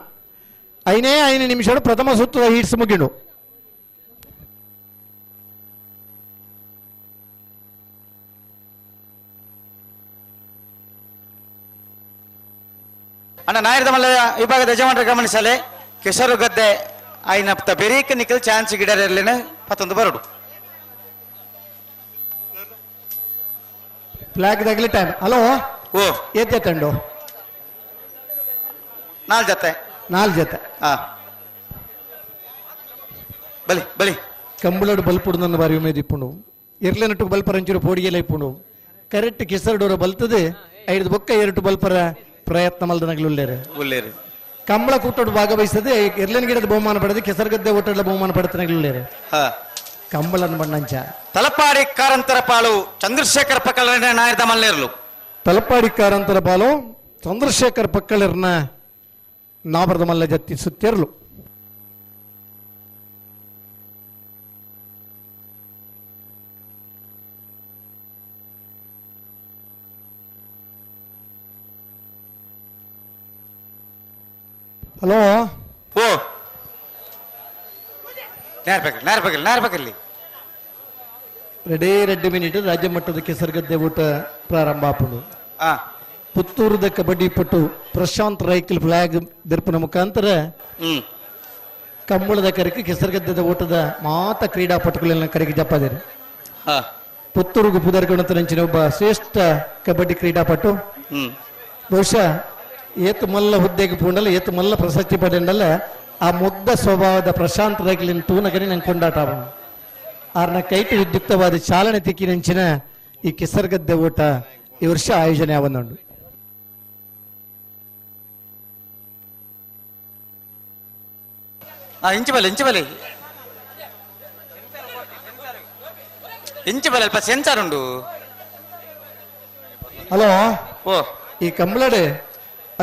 5 ನಿಮಿಷ ಪ್ರಥಮ ಸುತ್ತದ ಹೀಟ್ಸ್ ಮುಗಿಡು. ಅಣ್ಣ ನಾಯರ್ದ ಮಲ್ಲ ವಿಭಾಗದ ಯಜಮಾನರ ಗಮನಿಸಲೆ ಕೆಸರು ಗದ್ದೆ ಆಯ್ನ ಬೆರೀಕ ನಿಖಲ್ ಚಾನ್ಸ್ ಗಿಡರಲ್ಲಿನ ಪತ್ತೊಂದು ಬರಡು ಫ್ಲಾಗ್ ದಾಗಲಿ ಟೈಮ್. ಹಲೋ, ಓ ಏತ್ ಜೊತೆ ಉಂಡು? ನಾಲ್ ಜೊತೆ. ನಾಲ್ ಜೊತೆ. ಹಾ ಬಲಿ ಬಲಿ. ಕಂಬಳಡು ಬಲ್ಪುಡು ನನ್ನ ಬಾರಿ ಉಮೇದ್ ಇಪ್ಪುಂಡು. ಎರ್ಲೆನಟ್ಟು ಬಲ್ಪರ ಅಂಚೂರು ಪೋಡಿಗೆಲ ಇಪ್ಪುಂಡು. ಕರೆಕ್ಟ್ ಕೆಸರುಡೋರ ಬಲ್ತದೆ ಐದು ಬೊಕ್ಕ ಎರಡು ಬಲ್ಪರ ಪ್ರಯತ್ನ ಮಲ್ದನಗಲು ಉಲ್ಲೇರು. ಉಲ್ಲೇರು. ಕಂಬಳ ಕೂಟೋಡು ಭಾಗವಹಿಸದೆ ಎರ್ಲೆನ ಗಿಡದ ಬಹುಮಾನ ಪಡೆದು ಕೆಸರುಗದ್ದೆ ಓಟದ ಬಹುಮಾನ ಪಡೆತನಗಲು ಹಾ. ಕಂಬಳನ ಬಣ್ಣಂಚ ತಲಪಾಡಿ ಕಾರಂತರ ಪಾಲು ಚಂದ್ರಶೇಖರ್ ಪಕ್ಕಳ ನಾಯರ್ದ ಮಲ್ಲೇರ್ಲು. ತಲಪಾಡಿ ಕಾರಂತರ ಪಾಲು ಚಂದ್ರಶೇಖರ್ ಪಕ್ಕಳರ್ನ ನಾಬರದ ಮಲ್ಲ ಜತ್ತಿ ಸುತ್ತಿರಲು. ಹಲೋ, ಓ ನೇರ್ಬೇಕಲ್ಲಿ ನೇರ್ಬೇಕಲ್ಲಿ ನೇರ್ಬೇಕಲ್ಲಿ. ರೆಡೇ ರೆಡ್ಡಿ ಮಿನಿಟ್ ರಾಜ್ಯ ಮಟ್ಟದ ಕೆಸರುಗದ್ದೆ ಊಟ ಪ್ರಾರಂಭ ಆಪುಂಡು. ಪುತ್ತೂರದ ಕಬಡ್ಡಿ ಪಟು ಪ್ರಶಾಂತ್ ರೈಕಲ್ ಫ್ಲಾಗ್ ದರ್ಪನ ಮುಖಾಂತರ ಕಂಬಳದ ಕರೆಗೆ ಕೆಸರುಗದ್ದೆದ ಊಟದ ಮಾತ ಕ್ರೀಡಾಪಟುಗಳೆಲ್ಲ ಕರೆಗೆ ಜಪ್ಪಾದಿರು. ಪುತ್ತೂರುಗು ಪುದರ್ಗುಣತನಂಚಿನ ಒಬ್ಬ ಶ್ರೇಷ್ಠ ಕಬಡ್ಡಿ ಕ್ರೀಡಾಪಟು. ಬಹುಶಃ ಏತು ಮಲ್ಲ ಹುದ್ದೆಗೆ ಪೂಂಡಲ್ಲ ಏತು ಮಲ್ಲ ಪ್ರಶಸ್ತಿ ಪಡೆಂಡಲ್ಲ ಆ ಮುಗ್ಧ ಸ್ವಭಾವದ ಪ್ರಶಾಂತ್ ರೈಕ್ಲಿನ ತೂನಗರಿ ನಂಗೆ ಕೊಂಡಾಟ ಅವನು. ಆರ್ನ ಕೈಟು ವಿದ್ಯುಕ್ತವಾದ ಚಾಲನೆ ತಿಕ್ಕಿನಂಚಿನ ಈ ಕೆಸರುಗದ್ದೆ ಊಟ ಈ ವರ್ಷ ಆಯೋಜನೆ ಆವೊಂದುಂಡು. ಇಂಚು ಬಲೆ ಇಂಚು ಬಲೆ ಇಂಚು ಬಲೆ ಅಲ್ಪ ಸೆನ್ಸಾರ್ ಉಂಡು. ಹಲೋ, ಓ ಈ ಕಂಬಳಡೆ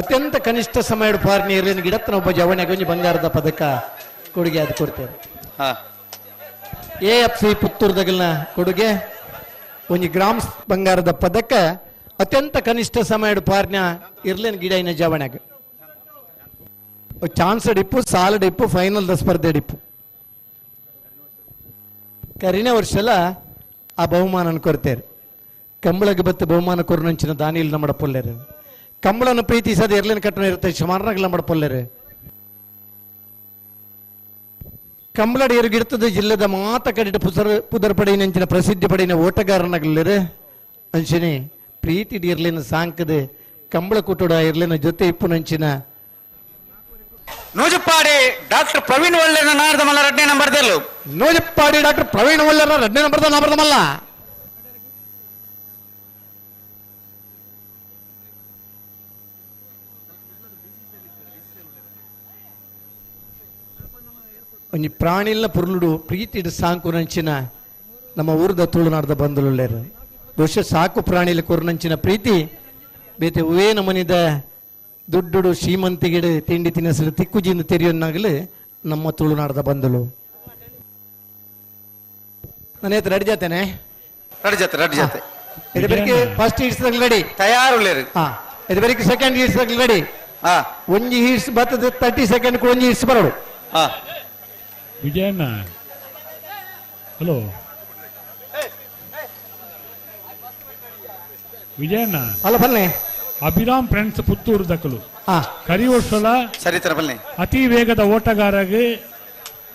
ಅತ್ಯಂತ ಕನಿಷ್ಠ ಸಮಯ ಪಾರ್ನಿ ಇರಲಿನ ಗಿಡತ್ತನ ಒಬ್ಬ ಜವಣೆ ಗೊಂಜಿ ಬಂಗಾರದ ಪದಕ ಕೊಡುಗೆ ಅದು ಕೊಡ್ತೇವೆ. ಎ ಎಫ್ ಸಿ ಪುತ್ತೂರ್ದಗಲ್ನ ಕೊಡುಗೆ ಒಂಜಿ ಗ್ರಾಮ್ ಬಂಗಾರದ ಪದಕ ಅತ್ಯಂತ ಕನಿಷ್ಠ ಸಮಯ ಪಾರ್ನ ಇರ್ಲೇನ್ ಗಿಡ ಇನ್ನ ಜವಣೆಗೆ ಚಾನ್ಸ್ ಡಿಪ್ಪು ಸಾಲ ಡಿಪ್ಪು ಫೈನಲ್ the ಸ್ಪರ್ಧೆ ಡಿಪ್ಪು ಕರಿನ ವರ್ಷಲ ಆ ಬಹುಮಾನ ಕೊಡ್ತೇವೆ. ಕಂಬಳಗೆ ಬತ್ತ ಬಹುಮಾನ ಕೊರನಂಚಿನ ದಾನಿಲ್ ನಮ್ಮ ಪೊಲ್ಲೇರು. ಕಂಬಳನ ಪ್ರೀತಿಸದ ಎರ್ಲಿನ ಕಟ್ಟಣ ಇರುತ್ತೆ ಶಮಾರನಾಗಲ ಮಡಪೊಲ್ಲೇರು. ಕಂಬಳಡಿ ಎರುಗಿಡ್ತದ ಜಿಲ್ಲೆದ ಮಾತ ಕಡಿಟ ಪುದರ್ ಪಡೆಯಿನಂಚಿನ ಪ್ರಸಿದ್ಧಿ ಪಡೆಯಿನ ಓಟಗಾರನಾಗಲಿರು ಅಂಚಿನಿ ಪ್ರೀತಿ ಇರ್ಲಿನ ಸಾಂಕದೆ ಕಂಬಳ ಕುಟುಡ ಇರ್ಲಿನ ಜೊತೆ ಇಪ್ಪುನಂಚಿನ ನೂಜುಪ್ಪಾಡಿ ಡಾಕ್ಟರ್ ಪ್ರವೀಣ್ ಒಲ್ಲೆನ ನಾರದ ಮಲ್ಲ ರಡ್ನೇ ನಂಬರ್ ದೆಲ್ಲು. ನೂಜುಪ್ಪಾಡಿ ಡಾಕ್ಟರ್ ಪ್ರವೀಣ್ ಒಲ್ಲೆನ ರಡ್ನೇ ನಂಬರ್ದ ನಾರದ ಮಲ್ಲ. ಒಂಜಿ ಪ್ರಾಣಿಲ್ನ ಪುರ್ಲುಡು ಪ್ರೀತಿಡ್ ಸಾಂಕುನಂಚಿನ ನಮ್ಮ ಊರದ ತುಳುನಾಡ್ದ ಬಂಧುಲುಲ್ಲೇರು. ಬಹುಶಃ ಸಾಕು ಪ್ರಾಣಿಲ ಕೊರ್ನಂಚಿನ ಪ್ರೀತಿ ಬೇತೆ ಹೂವೇ ನಮನಿದ ದುಡ್ಡುಡು ಶ್ರೀಮಂತಿಗಿಡು ತಿಂಡಿ ತಿನಸಲು ತಿಕ್ಕುಜಿಂದ ತೆರೆಯನ್ನಾಗಲು ನಮ್ಮ ತುಳುನಾಡ್ದ ಬಂಧುಲು. ನನ್ನ ಹತ್ರ ರೆಡಿ ಜಾತೇನೆ ರೆಡಿ ಜಾತೆ ರೆಡಿ ಜಾತೆ. ಇದು ಬೆಳಿಗ್ಗೆ ಫಸ್ಟ್ ಹೀಟ್ಸ್ ರೆಡಿ ತಯಾರುಲ್ಲೇರು. ಹಾ, ಇದು ಬೆಳಿಗ್ಗೆ ಸೆಕೆಂಡ್ ಹೀಟ್ಸ್ ರೆಡಿ. ಹಾ, ಒಂಜಿ ಹೀಟ್ಸ್ ಬರ್ತದೆ 30 ಸೆಕೆಂಡ್ ಒಂಜಿ ಹೀಟ್ಸ್ ಬರೋಡು. ಹಾ ವಿಜಯಣ್ಣ, ಹಲೋ ವಿಜಯಣ್ಣ. ಅಲ್ಲ ಬನ್ನಿ. ಅಭಿರಾಮ್ ಫ್ರೆಂಡ್ಸ್ ಪುತ್ತೂರು ದಕ್ಕಲು ಕರಿವರ್ಷಲ ಸರಿ ತರ ಬನ್ನಿ. ಅತಿ ವೇಗದ ಓಟಗಾರಗೆ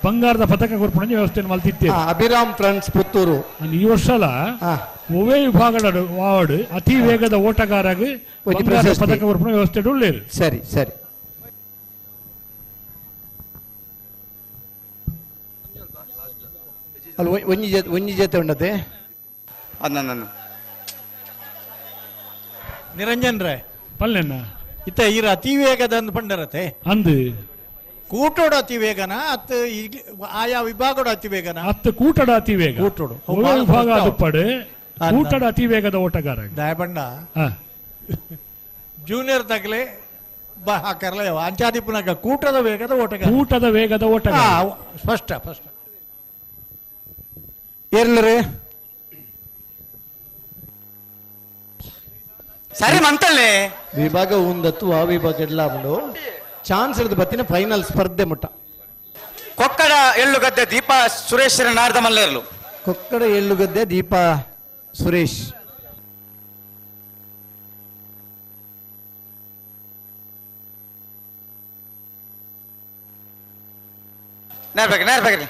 ಬಂಗಾರದ ಪದಕ ಕೊರ್ಪಣೆ ವ್ಯವಸ್ಥೆಯನ್ನು ಮಲ್ತಿತ್ತೇವೆ. ಅಭಿರಾಮ್ ಫ್ರೆಂಡ್ಸ್ ಪುತ್ತೂರು ಈ ವರ್ಷಲ ಒವೇ ವಿಭಾಗದ ವಾರ್ಡ್ ಅತಿ ವೇಗದ ಓಟಗಾರಗೆ ಬಂಗಾರದ ಪದಕ ಕೊರ್ಪಣೆ ವ್ಯವಸ್ಥೆ ಉಳ್ಳೇರು. ಸರಿ ಸರಿ. ಅಲ್ಲ ಒಂಜಿ ಜೊತೆ ಒಂಜಿ ಜೊತೆ ಉಂಡತೆ ನನ್ನ ನಿರಂಜನ್ ರೇ ಪಲ್ಲೆಣ್ಣ ಇತ್ತ ಈರ ಅತಿ ವೇಗದ ಅಂದ್ ಪಂಡರತೆ ಅಂದು ಕೂಟೋಡ ಅತಿ ವೇಗನ ಅತ್ ಆಯಾ ವಿಭಾಗದ ಅತಿ ವೇಗನ ಅತ್ ಕೂಟಡ ಅತಿ ವೇಗ ಕೂಟೋಡು ವಿಭಾಗ ಅದು ಕೂಟಡ ಅತಿ ವೇಗದ ಓಟಗಾರ ದಯಬಣ್ಣ ಜೂನಿಯರ್ ತಗಲೆ ಹಾಕರ್ಲ ಅಂಚಾದಿಪ್ಪನಾಗ ಕೂಟದ ವೇಗದ ಓಟಗಾರ ಕೂಟದ ವೇಗದ ಓಟಗಾರ ಸ್ಪಷ್ಟ ಸ್ಪಷ್ಟ ಏರ್ಲರೇ ಸರಿ ಮಂತಲ್ಲೇ ವಿಭಾಗ ಒಂದತ್ತು ಆ ವಿಭಾಗ ಎಲ್ಲ ಉಂಡು ಚಾನ್ಸ್ ಹಿಡಿದು ಬತ್ತಿನ ಫೈನಲ್ ಸ್ಪರ್ಧೆ ಮುಟ್ಟ. ಕೊಕ್ಕಡ ಎಳ್ಳುಗದ್ದೆ ದೀಪಾ ಸುರೇಶ್ ನಾರದ ಮಲ್ಲೇರ್ಲು. ಕೊಕ್ಕಡ ಎಳ್ಳುಗದ್ದೆ ದೀಪಾ ಸುರೇಶ್. ನೇರ್ಬೇಕು ನೇರ್ಬೇಕ್ರಿ.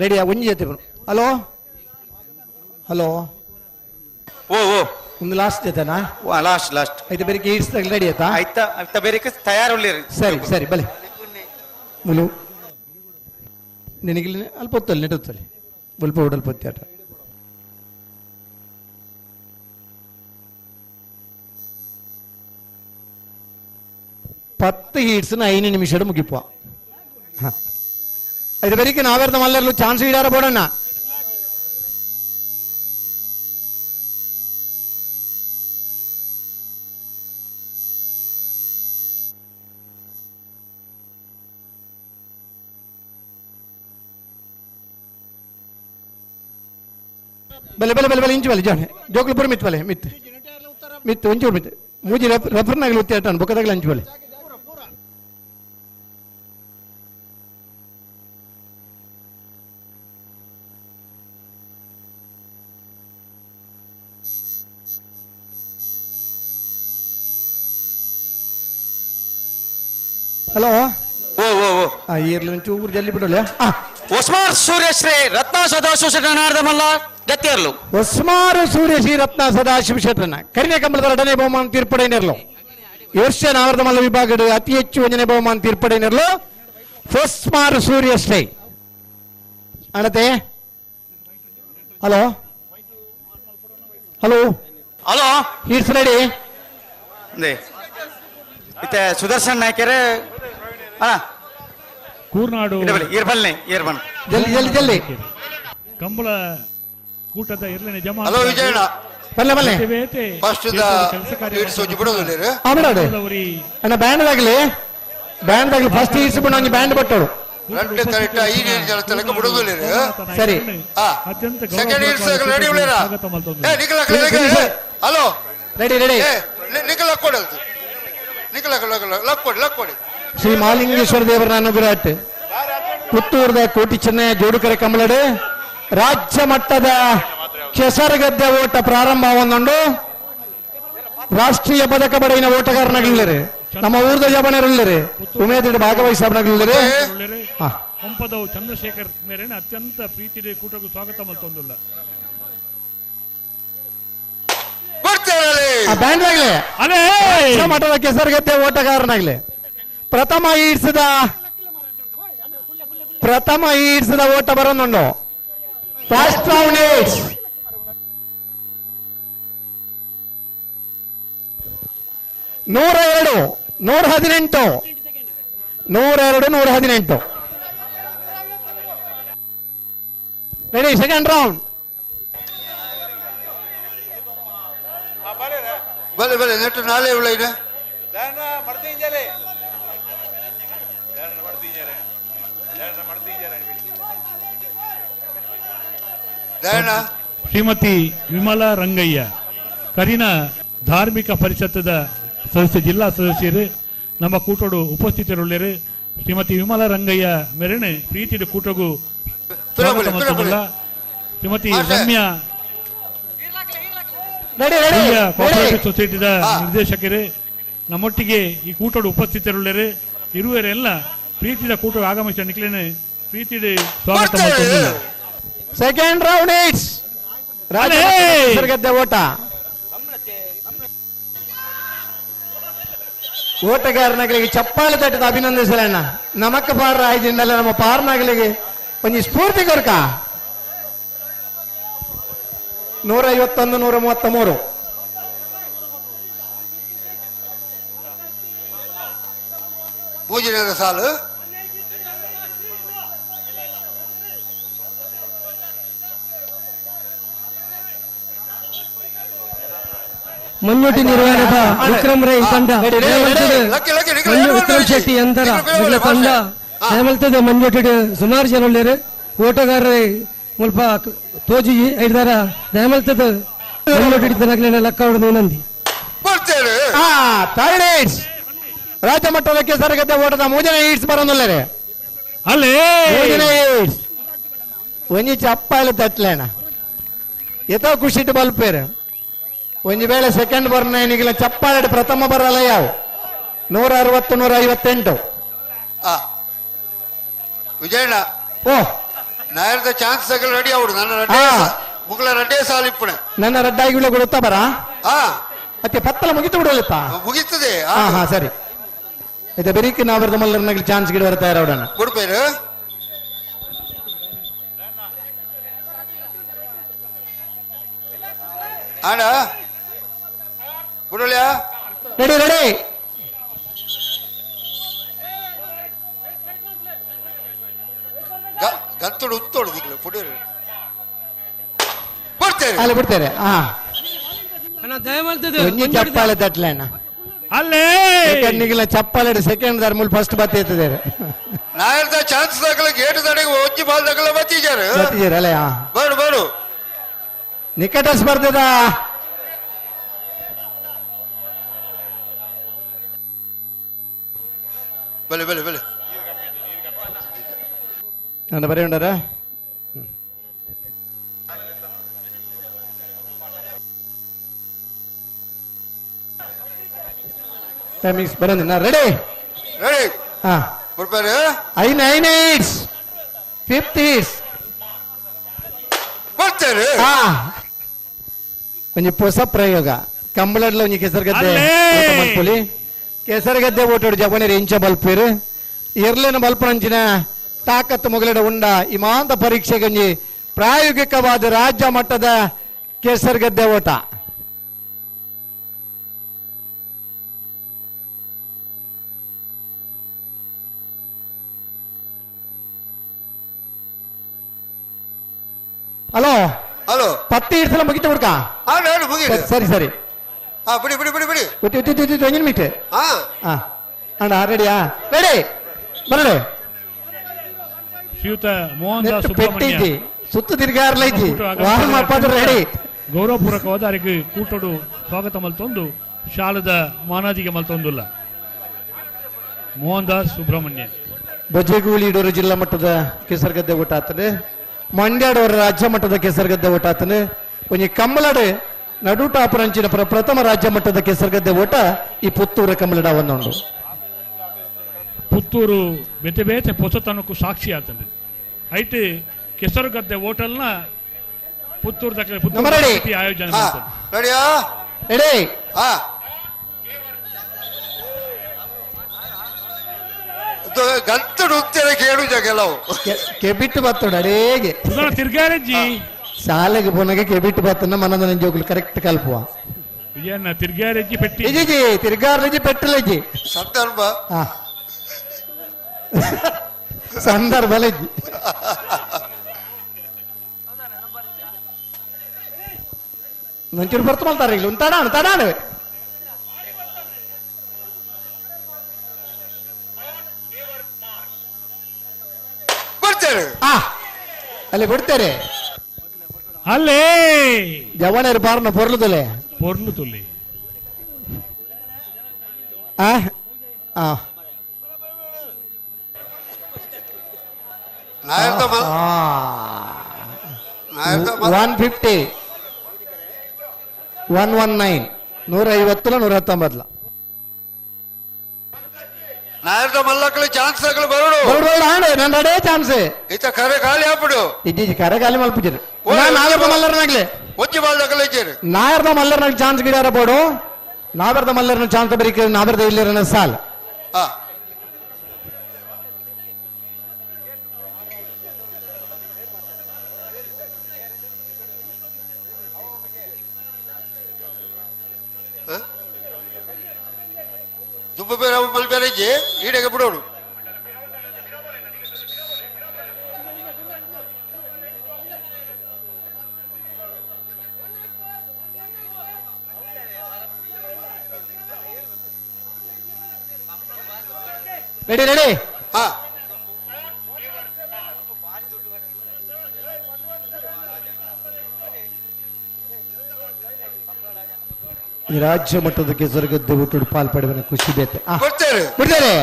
ರೆಡಿಯಾ? ಒಂಜಿ ಜೊತೆ. Hello hello. ಓ ಓ ಒಂದು ಲಾಸ್ಟ್ ಜೊತೆನಾ? Last last. ಆಯ್ತು, ಬೇರೆ ಈಡ್ಸ್ ರೆಡಿ ಆಯ್ತಾ? ಆಯ್ತಾ ಆಯ್ತಾ, ಬೇರೆ ತಯಾರುಳ್ಳಿರಿ. ಸರಿ ಸರಿ ಬಲೆ ಮುಲು ನಿನಗಿಲ್ಲಿ ಅಲ್ಪ ಹೊತ್ತಲ್ಲಿ ನೆಟ್ಟೊತ್ತಲ್ಲಿ ಬಲ್ಪ ಉಡಲ್ಪ ಹೊತ್ತಿ ಆಟ. 10 ಹೀಟ್ಸ್ನ 5 ನಿಮಿಷ ಮುಗಿಪುವ. ಹಾಂ ಇದು ಬೆರಿಕೆ ನಾವೇರ್ದ ಮಲ್ಲರ್ಲು ಚಾನ್ಸ್ ಇಡಾರ ಬೋಡಣ್ಣ. ಬಲೆ ಬಲೆ ಬಲೆ ಬಲೆ ಇಂಚು ಬಲೆ ಜಾನೆ ಜೋಕ್ಲು ಪುರ ಮಿತ್ ಬಲೆ ಮಿತ್ ಮಿತ್ ಒಂಚೂರು ಮಿತ್ ಮೂಜಿ ರೆಫರ್ನಾಗಲಿ ಉತ್ತಿ ಆಟಾನು ಬೊಕ್ಕದಾಗಲಿ ಅಂಚು ಬಲೆ. ಹಲೋ. ಓ ಓ ಓ ಈರ್ಲಿ ಒಂಚೂರು ಜಲ್ಲಿ ಬಿಡೋಲ್ಲ. ಒಸ್ಮಾರ್ ಸೂರ್ಯಶ್ರೀ ರತ್ನ ಸದಾಶಿವ ಶೆಟ್ಟನಾರ್ದ ಮಲ್ಲ ಗತ್ತಿಯರ್ಲು. ಒಸ್ಮಾರು ಸೂರ್ಯಶ್ರೀ ರತ್ನ ಸದಾಶಿವ ಶೆಟ್ಟನ ಕರಿನೆ ಕಂಬಳದ ಎರಡನೇ ಬಹುಮಾನ ತೀರ್ಪಡೆಯರ್ಲು. ಈ ವರ್ಷ ನಾವರ್ದ ಮಲ್ಲ ವಿಭಾಗದ ಅತಿ ಹೆಚ್ಚು ಒಂದನೇ ಬಹುಮಾನ ತೀರ್ಪಡೆಯರ್ಲು Hosmaru ಸೂರ್ಯಶ್ರೀ ಅಣತೆ. Hello hello hello. Heats ready. ಇತ್ತೆ ಸುದರ್ಶನ್ ನಾಯ್ಕರೇ ಅಣ್ಣ ಕೂರ್ನಾಡು ಇರ್ಬಲ್ನೆ ಇರ್ಬನ್ ಜಲ್ದಿ ಜಲ್ದಿ ಜಲ್ದಿ. ಕಂಬಳ ಕೂಟದ ಇರ್ಲೇನೆ ಜಮಾ. ಹಲೋ ವಿಜಯಣ್ಣ. ಬಲ್ಲೆ ಬಲ್ಲೆ. ಫಸ್ಟ್ ಹೀಟ್ಸ್ ಒಂಜಿ ಬಿಡೋದಿಲ್ಲ. ಅಣ್ಣ ಬ್ಯಾಂಡ್ ಆಗಲಿ ಬ್ಯಾಂಡ್ ಆಗಲಿ ಫಸ್ಟ್ ಹೀಟ್ಸ್ ಬಿಡ ಒಂಜಿ ಬ್ಯಾಂಡ್ ಬಟ್ಟೋಡು. ರಡ್ಡು ಕರೆಕ್ಟ್ 5 ಜನ ತನಕ ಬಿಡೋದಿಲ್ಲ. ಸರಿ. ಅತ್ಯಂತ ಸೆಕೆಂಡ್ ಹೀಟ್ಸ್ ರೆಡಿ ಉಳ್ಳೇರಾ? ಏ Nikhil hello ready ready. Nikhil ಹಾಕೊಡಿ ನಿಖಿಲ್ ಲಕ್ಕೊಡಿ ಲಕ್ಕೊಡಿ. ಶ್ರೀ ಮಾಲಿಂಗೇಶ್ವರ ದೇವರ ಅನುಗ್ರಹ ಪುತ್ತೂರದ ಕೋಟಿ ಚೆನ್ನಯ್ಯ ಜೋಡುಕರೆ ಕಂಬಳಡು ರಾಜ್ಯ ಮಟ್ಟದ ಕೆಸರುಗದ್ದೆ ಓಟ ಪ್ರಾರಂಭವನ್ನುಂಡು. ರಾಷ್ಟ್ರೀಯ ಪದಕ ಪಡೆಯಿನ ಓಟಗಾರನಾಗಲಿಲ್ಲರೆ ನಮ್ಮ ಊರ್ದ ಜಬನರುಳ್ಳರೆ ಉಮೇದಿಡ ಭಾಗವಹಿಸಬನಾಗಲಿಲ್ಲರೆ. ಪಂಪದವು ಚಂದ್ರಶೇಖರ್ ಮೇರೆನ ಅತ್ಯಂತ ಪ್ರೀತಿ ಕೂಟಕ್ಕೂ ಸ್ವಾಗತ ಮಲ್ತೊಂದುಲ್ಲ. ಬ್ಯಾಂಡ್ ಆಗಲಿ ಮಠದ ಕೆಸರುಗದ್ದೆ ಓಟಗಾರನಾಗಲಿ ಪ್ರಥಮ ಈಡ್ಸದ ಓಟ ಬರೋನುಂಡು. First round heats 102 118 102 118. Ready second round. ಬಲೆ ಬಲೆ ನೆಟ್ಟು ನಾಳೆ ಉಳ್ಳ ಇದೆ. ಶ್ರೀಮತಿ ವಿಮಲಾ ರಂಗಯ್ಯ ಕರಿನ ಧಾರ್ಮಿಕ ಪರಿಷತ್ತದ ಸದಸ್ಯ ಜಿಲ್ಲಾ ಸದಸ್ಯರು ನಮ್ಮ ಕೂಟೋಡು ಉಪಸ್ಥಿತರುಳ್ಳರು. ಶ್ರೀಮತಿ ವಿಮಲಾ ರಂಗಯ್ಯ ಮೇರೆನೆ ಪ್ರೀತಿಯ ಕೂಟಗೂ ಶ್ರೀಮತಿ ರಮ್ಯಾ ಕೋಆಪರೇಟಿವ್ ಸೊಸೈಟಿದ ನಿರ್ದೇಶಕರು ನಮ್ಮೊಟ್ಟಿಗೆ ಈ ಕೂಟೋಡು ಉಪಸ್ಥಿತರುಳ್ಳರು. ಇರುವರೆಲ್ಲ ಪ್ರೀತಿಯ ಕೂಟ ಆಗಮಿಸಿದ ನಿಖಿಲೇನೆ ಪ್ರೀತಿಯ ಸ್ವಾಗತ. ಸೆಕೆಂಡ್ ರೌಂಡ್ it's ರಾಜಗದ್ದೆ ಓಟ. ಓಟಗಾರನಗಳಿಗೆ ಚಪ್ಪಾಳೆ ತಟ್ಟದ ಅಭಿನಂದಿಸಲಣ್ಣ. ನಮಕ್ಕ ಪಾರ ಆಯ್ದಿಂದಲ್ಲ ನಮ್ಮ ಪಾರ್ನಗಳಿಗೆ ಒಂಜಿ ಸ್ಫೂರ್ತಿ ಕೊರ್ಕ. 151 133. ಪೂಜೆಯ ಸಾಲು ಮಂಜೋಟಿ ನಿರ್ವಹಣದ ವಿಕ್ರಮ್ ರೈ ತಂಡ ವಿಕ್ರಮ್ ಶೆಟ್ಟಿ ಅಂತರ ತಂಡ ನೇಮಲ್ತದೆ. ಮಂಜೋಟಿ ಸುಮಾರು ಜನ ಉಳ್ಳೇರು ಓಟಗಾರರ ಮುಲ್ಪ ತೋಜಿ ಐದಾರ ನೇಮಲ್ತದ ಮಂಜೋಟಿ ಲೆಕ್ಕ ಹೊಡೆದು ನಂದಿ. ಥರ್ಡ್ ಏಟ್ಸ್ ರಾಜ್ಯ ಮಟ್ಟದ ಕೆಸರುಗದ್ದೆ ಓಟದ ಮೂರನೇ ಏಟ್ಸ್ ಬರೋದಿಲ್ಲರೆ. ಅಲ್ಲೇ ಮೂರನೇ ಏಟ್ಸ್ ಒಂಜಿ ಚಪ್ಪಾಳೆ ತಟ್ಲೇಣ ಎತೋ ಖುಷಿಟ್ ಬಲ್ಪೇರು ಒಂಜಿ ವೇಳೆ ಸೆಕೆಂಡ್ ಬರ್ನ ಏನಿಗಿಲ್ಲ ಚಪ್ಪಾಳೆ ಪ್ರಥಮ ಬರಲ್ಲ ಯಾವ 160 158. ವಿಜಯಣ್ಣ ಓ ನಾಯರ್ದ ಚಾನ್ಸ್ ತಗಲ್ ರೆಡಿ ಅವಡು ನನ್ನ ರಡ್ಡೆ ಮುಗಳ ರಡ್ಡೆ ಸಾಲ ಇಪ್ಪಣೆ ನನ್ನ ರಡ್ಡಾಗಿ ಕೊಡುತ್ತಾ ಬರ ಅತ್ತೆ ಪತ್ತಲ ಮುಗಿತು ಬಿಡೋಲಪ್ಪ ಮುಗಿತದೆ. ಹಾ ಹಾ ಸರಿ ಇದು ಬೆರಿಕೆ ನಾವರ್ದ ಮಲ್ಲರ್ನಾಗ ಚಾನ್ಸ್ ಗಿಡ ಬರ್ತಾ ಇರೋಡಣ ಬಿಡ್ಪೇರು ಅಣ್ಣ ಬಿಡೋಳ್ಯಾ ರೆಡಿ ರೆಡಿ ಗಂತುಡು ಉತ್ತೋಡು ದಿಗ್ಲು ಪುಡಿರು ಬಿಡ್ತೇನೆ ಅಲ್ಲಿ ಬಿಡ್ತೇನೆ. ಹಾ ಅಣ್ಣ ದಯಮಾಲ್ತದೆ ಒಂಜಿ ಚಪ್ಪಾಳೆ ತಟ್ಲೆ ಅಣ್ಣ ಅಲ್ಲೇ ಸೆಕೆಂಡ್ ಚಪ್ಪಾಳೆ ಸೆಕೆಂಡ್ ದಾರ್ ಮೂಲ ಫಸ್ಟ್ ಬತ್ತಿತ್ತದೆ ನಾಯರ್ದ ಚಾನ್ಸ್ ದಾಖಲೆ ಗೇಟ್ ದಡೆಗೆ ಒಂಜಿ ಬಾಲ್ ದಾಖಲೆ ಬತ್ತಿಜಾರು ಬತ್ತಿಜಾರು ಅಲ್ಲೇ. ಹಾ ಬರು ಬರು ನಿಕಟ ಸ್ಪರ್ಧೆದ ಬಲೆ ಬಲೆ ಬಲೆ ನನ್ನ ಬರೀ ಉಂಡಾರ ಟೈಮಿಂಗ್ಸ್ ಬರೋದಿನ ರೆಡಿ ರೆಡಿ ಹಾ ಬಿಡ್ಪೇರು ಐನ್ ಐನ್ ಏಟ್ಸ್ ಫಿಫ್ತ್ ಏಟ್ಸ್ ಬರ್ತಾರೆ. ಹಾ ಒಂಜಿ ಹೊಸ ಪ್ರಯೋಗ ಕಂಬಳಡ್ಲ ಒಂಜಿ ಕೆಸರುಗದ್ದೆ ಊಟ ಮಲ್ಪೊಲಿ ಕೆಸರುಗದ್ದೆ ಓಟೋಡು ಜಪನೇರು ಇಂಚ ಬಲ್ಪೇರು ಎರ್ಲೆನ ಬಲ್ಪನಂಚಿನ ತಾಕತ್ತು ಮೊಗಲೆಡ ಉಂಡ ಈ ಮಾಂತ ಪರೀಕ್ಷೆಗೆ ಒಂಜಿ ಪ್ರಾಯೋಗಿಕವಾದ ರಾಜ್ಯ ಮಟ್ಟದ ಕೆಸರುಗದ್ದೆ ಓಟ. ಹಲೋ ಹಲೋ ಪತ್ತೆ ಇಡ್ಸಲ ಮುಗಿತು ಹುಡ್ಕ. ಹಾ ನಾನು ಮುಗಿದು ಸರಿ ಸರಿ ಹಾ ಬಿಡಿ ಬಿಡಿ ಬಿಡಿ ಬಿಡಿ ಉತ್ತಿ ಉತ್ತಿ ಉತ್ತಿ ಒಂಜಿ ನಿಮಿಷ. ಹಾ ಹಾ ಅಣ್ಣ ರೆಡಿಯಾ ರೆಡಿ ಬರಡೆ ಶ್ರೀಯುತ ಮೋಹನ್ ದಾಸ್ ಪೆಟ್ಟಿ ಸುಬ್ರಹ್ಮಣ್ಯ ಐತಿ ಸುತ್ತು ತಿರ್ಗಾರ್ಲ ಐತಿ ವಾರ್ಮ್ ಅಪ್ ಆದ್ರೆ ರೆಡಿ. ಗೌರವಪೂರ್ವಕವಾದ ಅವರಿಗೆ ಕೂಟೋಡು ಸ್ವಾಗತ ಮಲ್ತೊಂದು ಶಾಲದ ಮಾನಾದಿಗೆ ಮಲ್ತೊಂದುಲ್ಲ ಮೋಹನ್ ದಾಸ್ ಸುಬ್ರಹ್ಮಣ್ಯ. ಬಜೆಗೂಳಿ ಇಡೋರು ಜಿಲ್ಲಾ ಮಟ್ಟದ ಕೆಸರುಗದ್ದೆ ಓಟ ಆತನೆ ಮಂಡ್ಯಡವರ ರಾಜ್ಯ ಮಟ್ಟದ ಕೆಸರುಗದ್ದೆ ಓಟ ಆತನೆ ಒಂಜಿ ಕಮ್ಮಲಡೆ ನಡುಟಾಪುರಂಚಿನ ಪ್ರಥಮ ರಾಜ್ಯ ಮಟ್ಟದ ಕೆಸರುಗದ್ದೆ ಓಟ ಈ ಪುತ್ತೂರ ಕಮ್ಮಲಡ ಒಂದುಂಡು. ಪುತ್ತೂರು ಬೇತೆ ಬೇತೆ ಪೊಸತನಕ್ಕೂ ಸಾಕ್ಷಿ ಆತಂದ್ರೆ ಐತಿ ಕೆಸರುಗದ್ದೆ ಹೋಟೆಲ್ನ ಪುತ್ತೂರು ದಾಖಲೆ ಪುತ್ತೂರು ರೆಡಿ. ಸಮಿತಿ ಆಯೋಜನೆ ಮಾಡ್ತದೆ. ರೆಡಿಯಾ ರೆಡಿ ಹಾ ಗಂತುಡು ಉತ್ತೇನೆ ಕೇಳು ಕೆಲವು ಕೆಬಿಟ್ಟು ಬತ್ತೋಡು ಅಡೇಗೆ ತಿರ್ಗಾರಜ್ಜಿ ಶಾಲೆಗೆ ಪೋನಾಗ ಕೆಬಿಟ್ಟು ಬತ್ತನ ಮನದ ನಂಜೋಗ್ಲು ಕರೆಕ್ಟ್ ಕಲ್ಪುವ ವಿಜಯಣ್ಣ ತಿರ್ಗಾರಜ್ಜಿ ಪೆಟ್ಟಿ ಇಜ್ಜಿ ತಿರ್ಗಾರ್ಲಜ್ಜಿ ಪೆಟ್ಟಲಜ್ಜಿ ಸಂದರ್ಭ ಹಾ ಸಂದರ್ಭ ಲಜ್ಜಿ ಒಂಚೂರು ಬರ್ತು ಮಾಡ್ತಾರೆ ಇಲ್ಲಿ ತಡಾಣ ತಡಾಣ ಬರ್ತಾರೆ. ಅಲ್ಲಿ ಬಿಡ್ತಾರೆ ಅಲ್ಲೇ ಜವಣರು ಬಾರ್ನ ಪೊರ್ಲುದಲೆ ಪೊರ್ಲು ತುಲ್ಲಿ ಆ ಆ ನಾಯರ್ದ ಮಲ್ ನಾಯರ್ದ ಮಲ್ 150 119 150 119. ನಾಯರ್ದ ಮಲ್ಲಕ್ಕಲು ಚಾನ್ಸ್ ತಗಲು ಬರೋಡು ಬರೋಡು ಬರೋಡು ನನ್ನ ಅಡೇ ಚಾನ್ಸ್ ಇತ್ತ ಕರೆ ಖಾಲಿ ಹಾಪುಡು ಇಜ್ಜಿ ಕರೆ ಖಾಲಿ ಮಲ್ಪುಜಿರು ನಾನು ನಾಯರ್ದ ಮಲ್ಲರ್ನಾಗ್ಲೆ ಒಂಜಿ ಬಾಲ್ ತಗಲು ಇಜ್ಜೇರು ನಾಯರ್ದ ಮಲ್ಲರ್ನಾಗ ಚಾನ್ಸ್ ಗಿಡಾರ ಬೋಡು ನಾವರ್ದ ಮಲ್ಲರ್ನ ಚಾನ್ಸ್ ಬರೀಕ ನಾವರ್ದ ಇಲ್ಲಿರನ ಸಾಲ್ ಹಾ ದುಬ್ಬ ಬೇರೆ ಮಲ್ ಬೇರೆ ಇಜ್ಜಿ ಈಡೆಗೆ ಬಿಡೋಡು ರೆಡಿ ರೆಡಿ ಹಾ ಈ ರಾಜ್ಯ ಮಟ್ಟದ ಕೆಸರುಗದ್ದೆ ಊಟದ ಪಾಲ್ ಪಡೆವನ ಖುಷಿ ಬೇತೆ ಬಿಡ್ತಾರೆ ಬಿಡ್ತಾರೆ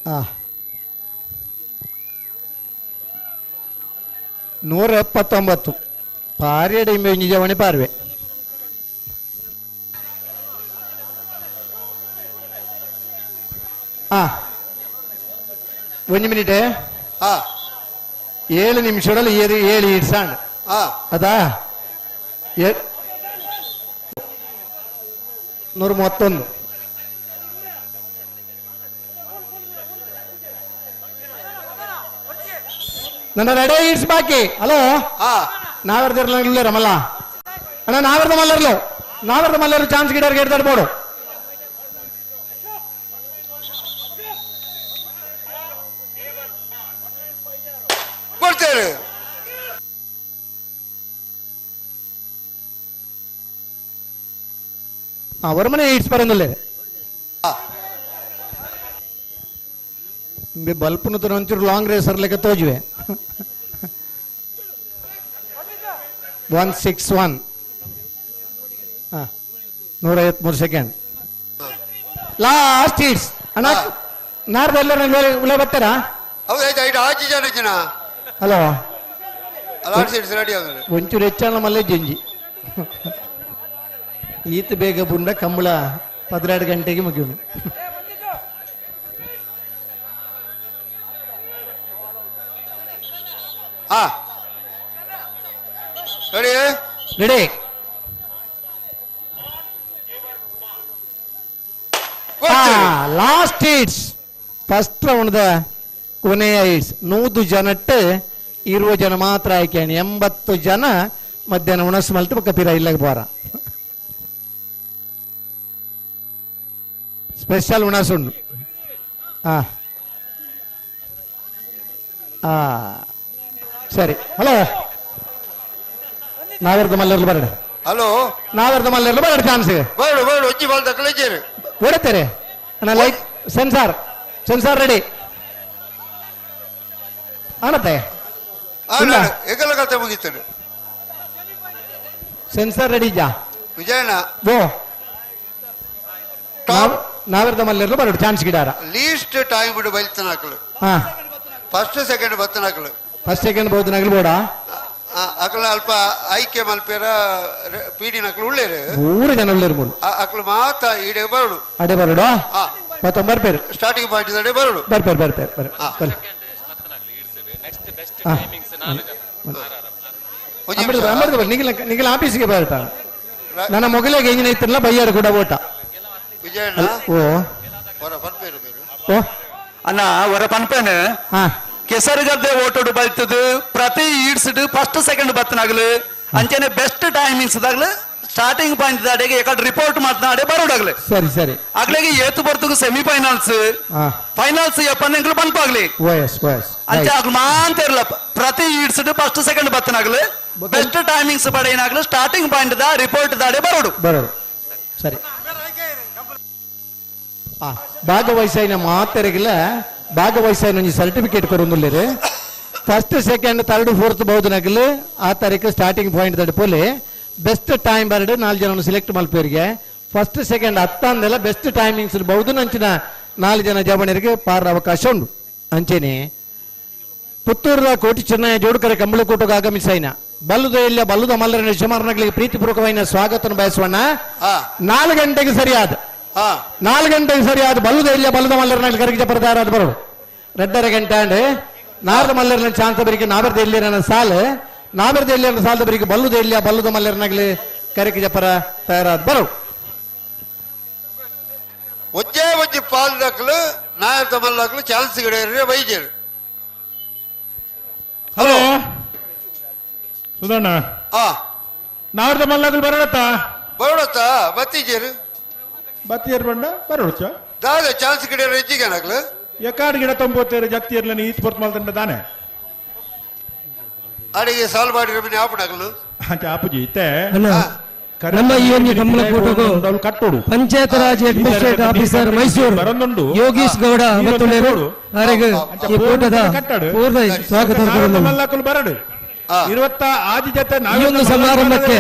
179 ಪಾರ್ಯಡೆ ಇಂಬೆ ನಿಜವಣೆ ಪಾರ್ವೆ. ಒಂದು ಮಿನಿಟ್ 7 ನಿಮಿಷದಲ್ಲಿ 7 ಇಡ್ಸಾಂಡ್ ಅದಾ 131. ನನ್ನ ರೆಡಿ it's ಬಾಕಿ. ಹಲೋ ನಾವರ್ದಿರಲಿಲ್ಲ ರಮಲ್ಲ ಅಣ್ಣ, ನಾವರ್ದ ಮಲ್ಲರ್ಲು ನಾವರ್ದ ಮಲ್ಲರು ಚಾನ್ಸ್ ಗಿಡರ್ಗೆ ಎಡ್ದಾಡ್ಬೋದು. ಕೊಡ್ತೇವೆ. ಅವರ ಮನೆ it's ಬರೋದಿಲ್ಲ. ಬಲ್ಪನ ತರ ಒಂಚೂರು ಲಾಂಗ್ ರೇಸರ್ ಲೆಕ್ಕ ತೋಜುವೆ. 161 153 ಸೆಕೆಂಡ್ ಲಾಸ್ಟ್ it's ಅಣ್ಣ. ನಾರ್ದೆಲ್ಲ ಉಳ್ಳೆ ಬರ್ತಾರಾ? ಹಲೋ ಒಂಚೂರು ಹೆಚ್ಚಾಣ ಮಲ್ಲೆ ಜಂಜಿ ಈತ ಬೇಗ ಬುಂಡ ಕಂಬಳ 12 ಗಂಟೆಗೆ ಮುಗಿಯೋಣ. Ready last it's first round ಕೊನೆಯ it's 100 ಜನಟ್ಟು 20 ಜನ ಮಾತ್ರ ಆಯ್ಕೆ 80 ಜನ ಮಧ್ಯಾಹ್ನ ಉಣಸ್ ಮಲ್ತು ಪಕ್ಕ ಪಿರ ಇಲ್ಲಗೆ ಬೋರ ಸ್ಪೆಷಲ್ ಉಣಸುಂಡು. ಸರಿ ಹಲೋ ನಾವರ್ದ ಮಲ್ಲರ್ಲು ಬರಡ. ಹಲೋ ನಾವರ್ದ ಮಲ್ಲರ್ಲು ಬರಡ ಚಾನ್ಸ್ ಬೇಡ ಬೇಡ ಒಜ್ಜಿ ಬಾಲ್ ತಕ್ಕಲೇಜೇರು ಓಡತ್ತಾರೆ ಅಣ್ಣ. ಲೈಟ್ ಸೆನ್ಸಾರ್ ಸೆನ್ಸಾರ್ ರೆಡಿ ಆಣತ್ತೆ ಏಕಲ್ಲ ಕತೆ ಮುಗೀತದೆ. ಸೆನ್ಸಾರ್ ರೆಡಿ ಜಾ ವಿಜಯಣ್ಣ ಓ ನಾವರ್ದ ಮಲ್ಲರ್ಲು ಬರಡು ಚಾನ್ಸ್ ಗಿಡಾರ ಲೀಸ್ಟ್ ಟೈಮ್ ಬಿಡು ಬೈಲ್ತನಾಕಲು. ಫಸ್ಟ್ ಸೆಕೆಂಡ್ ಬತ್ತನಾಕಲು ಫಸ್ಟ್ ಸೆಕೆಂಡ್ ಬಹುತನಾಗಲು ಬೋಡ ಅಕಲ ಅಲ್ಪ ಆಯ್ಕೆ ಮಲ್ಪೇರ ಪೀಡಿ ನಕಲು ಉಳ್ಳೇರು 3 ಜನ ಉಳ್ಳೇರು ಮೂರು ಅಕಲು ಮಾತ ಈಡೆ ಬರಡು ಅಡೆ ಬರಡು ಮತ್ತೊಂಬರ್ ಪೇರು ಸ್ಟಾರ್ಟಿಂಗ್ ಪಾಯಿಂಟ್ ಅಡೆ ಬರಡು ಬರ್ಪೇರು ಬರ್ಪೇರು ಬರ ನಿಖಿಲ ನಿಖಿಲ ಆಫೀಸಿಗೆ ಬರ್ತಾ ನನ್ನ ಮೊಗಲಿಗೆ ಎಂಜಿನ ಇತ್ತಿರಲ್ಲ ಬೈಯಾರು ಕೂಡ ಓಟ ವಿಜಯಣ್ಣ ಓ ಓ ಅಣ್ಣ ಹೊರ ಪನ್ಪೇನು ಕೆಸರುಗದ್ದೆ ಓಟೋಡು ಬಲ್ತದು ಪ್ರತಿ ಈಡ್ಸ್ ಫಸ್ಟ್ ಸೆಕೆಂಡ್ ಬತ್ತನಾಗಲು ಅಂಚನೆ ಬೆಸ್ಟ್ ಟೈಮಿಂಗ್ಸ್ ದಾಗ್ಲು ಸ್ಟಾರ್ಟಿಂಗ್ ಪಾಯಿಂಟ್ ದಾಡೆಗೆ ಎಕಡೆ ರಿಪೋರ್ಟ್ ಮಾತನಾಡೆ ಬರೋಡಾಗ್ಲೆ. ಸರಿ ಸರಿ ಆಗ್ಲಿಗೆ ಏತು ಬರ್ತಗ ಸೆಮಿಫೈನಲ್ಸ್ ಫೈನಲ್ಸ್ ಎಪ್ಪನ್ನೆಂಗ್ಲು ಬನ್ಪಾಗ್ಲಿ ಅಂಚೆ ಆಗ್ಲು ಮಾಂತ ಇರಲ್ಲ ಪ್ರತಿ ಈಡ್ಸ್ ಫಸ್ಟ್ ಸೆಕೆಂಡ್ ಬತ್ತನಾಗ್ಲು ಬೆಸ್ಟ್ ಟೈಮಿಂಗ್ಸ್ ಪಡೆಯನಾಗ್ಲು ಸ್ಟಾರ್ಟಿಂಗ್ ಪಾಯಿಂಟ್ ದಾ ರಿಪೋರ್ಟ್ ದಾಡೆ ಬರೋಡು ಬರೋಡು. ಸರಿ ಭಾಗವಹಿಸಾಯಿನ ಮಾತೆರೆಗಿಲ್ಲ ಭಾಗವಹಿಸಾಯಿನ ಒಂಜಿ ಸರ್ಟಿಫಿಕೇಟ್ ಕೊರೊಂದುಲ್ಲೆರ್. ಫಸ್ಟ್ ಸೆಕೆಂಡ್ ಥರ್ಡ್ ಫೋರ್ತ್ ಬಹುದನಗಲು ಆ ತಾರೀಕು ಸ್ಟಾರ್ಟಿಂಗ್ ಪಾಯಿಂಟ್ ದಡ ಪೋಲೆ ಬೆಸ್ಟ್ ಟೈಮ್ ಬರಡು 4 ಜನ ಸೆಲೆಕ್ಟ್ ಮಲ್ಪೇರಿಗೆ ಫಸ್ಟ್ ಸೆಕೆಂಡ್ ಹತ್ತಂದೆಲ್ಲ ಬೆಸ್ಟ್ ಟೈಮಿಂಗ್ಸ್ ಬಹುದನಂಚಿನ 4 ಜನ ಜವಣರಿಗೆ ಪಾರ ಅವಕಾಶ ಉಂಡು. ಅಂಚೆನೆ ಪುತ್ತೂರ ಕೋಟಿ ಚೆನ್ನಯ್ಯ ಜೋಡುಕರೆ ಕಂಬಳಕೋಟಗೆ ಆಗಮಿಸಾಯಿನ ಬಲ್ಲುದ ಎಲ್ಲ ಬಲ್ಲುದ ಮಲ್ಲರನ ಯಜಮಾನಗಳಿಗೆ ಪ್ರೀತಿಪೂರ್ವಕವಾದ ಸ್ವಾಗತ ಬಯಸುವಣ್ಣ. 4 ಗಂಟೆಗೆ ಸರಿಯಾದ 4 ಗಂಟೆಗೆ ಸರಿಯಾದ ಬಲ್ಲುದ ಇಲ್ಲ ಬಲ್ಲದ ಮಲ್ಲರನ ಕರಗಿಜ ಪರದಾರಾದ ಬರೋಡು 2.5 ಗಂಟೆ ಅಂಡ್ ನಾರದ ಮಲ್ಲರನ ಚಾನ್ಸ ಬರಿಗೆ ನಾವರ್ದ ಎಲ್ಲಿರನ ಸಾಲು ನಾವರ್ದ ಎಲ್ಲಿರನ ಸಾಲದ ಬರಿಗೆ ಬಲ್ಲುದ ಇಲ್ಲ ಬಲ್ಲುದ ಮಲ್ಲರನಾಗಲಿ ಕರಗಿಜ ಪರ ತಯಾರಾದ ಬರೋಡು. ಒಜ್ಜೆ ಒಜ್ಜಿ ಪಾಲ್ ದಾಖಲು ನಾಯರ್ದ ಮಲ್ಲಾಕ್ಲು ಚಾನ್ಸ್ ಗಿಡ ಬೈಜೇರು. ಹಲೋ ಸುಧಣ್ಣ ನಾವರ್ದ ಮಲ್ಲಾಕ್ಲು ಬರೋಡತ್ತ ಬರೋಡತ್ತ ಬತ್ತಿಜೇರು ಬತ್ತಿಯರ್ ಬಂಡ ಬರೋಡ್ಚ ದಾದ ಚಾನ್ಸ್ ಗಿಡ ಹೆಚ್ಚಿಗೆ ನಾಕ್ಲು ಎಕಾಡ್ ಗಿಡ ತೊಂಬೋತೇರು ಜಕ್ತಿ ಇರ್ಲ ನೀ ಸ್ಪೋರ್ಟ್ ಮಾಲ್ತಂಡ ದಾನೆ ಅಡಿಗೆ ಸಾಲ್ ಮಾಡಿರೋ ಮನೆ ಆಪಣಾಕ್ಲು ಅಂಚೆ ಆಪುಜಿ ಇತ್ತೆ ನಮ್ಮ ಈ ಒಂದು ಕಂಬಳಕೂಟಗೂ Panchayat Raj administrative officer Mysuru Yogish Gowda ಮತ್ತು ಅವರಿಗೆ ಈ ಕೂಟದ ಪೂರ್ಣ ಸ್ವಾಗತ. ಮಲ್ಲಾಕುಲು ಬರಡು 26 ಜತೆ ಈ ಒಂದು ಸಮಾರಂಭಕ್ಕೆ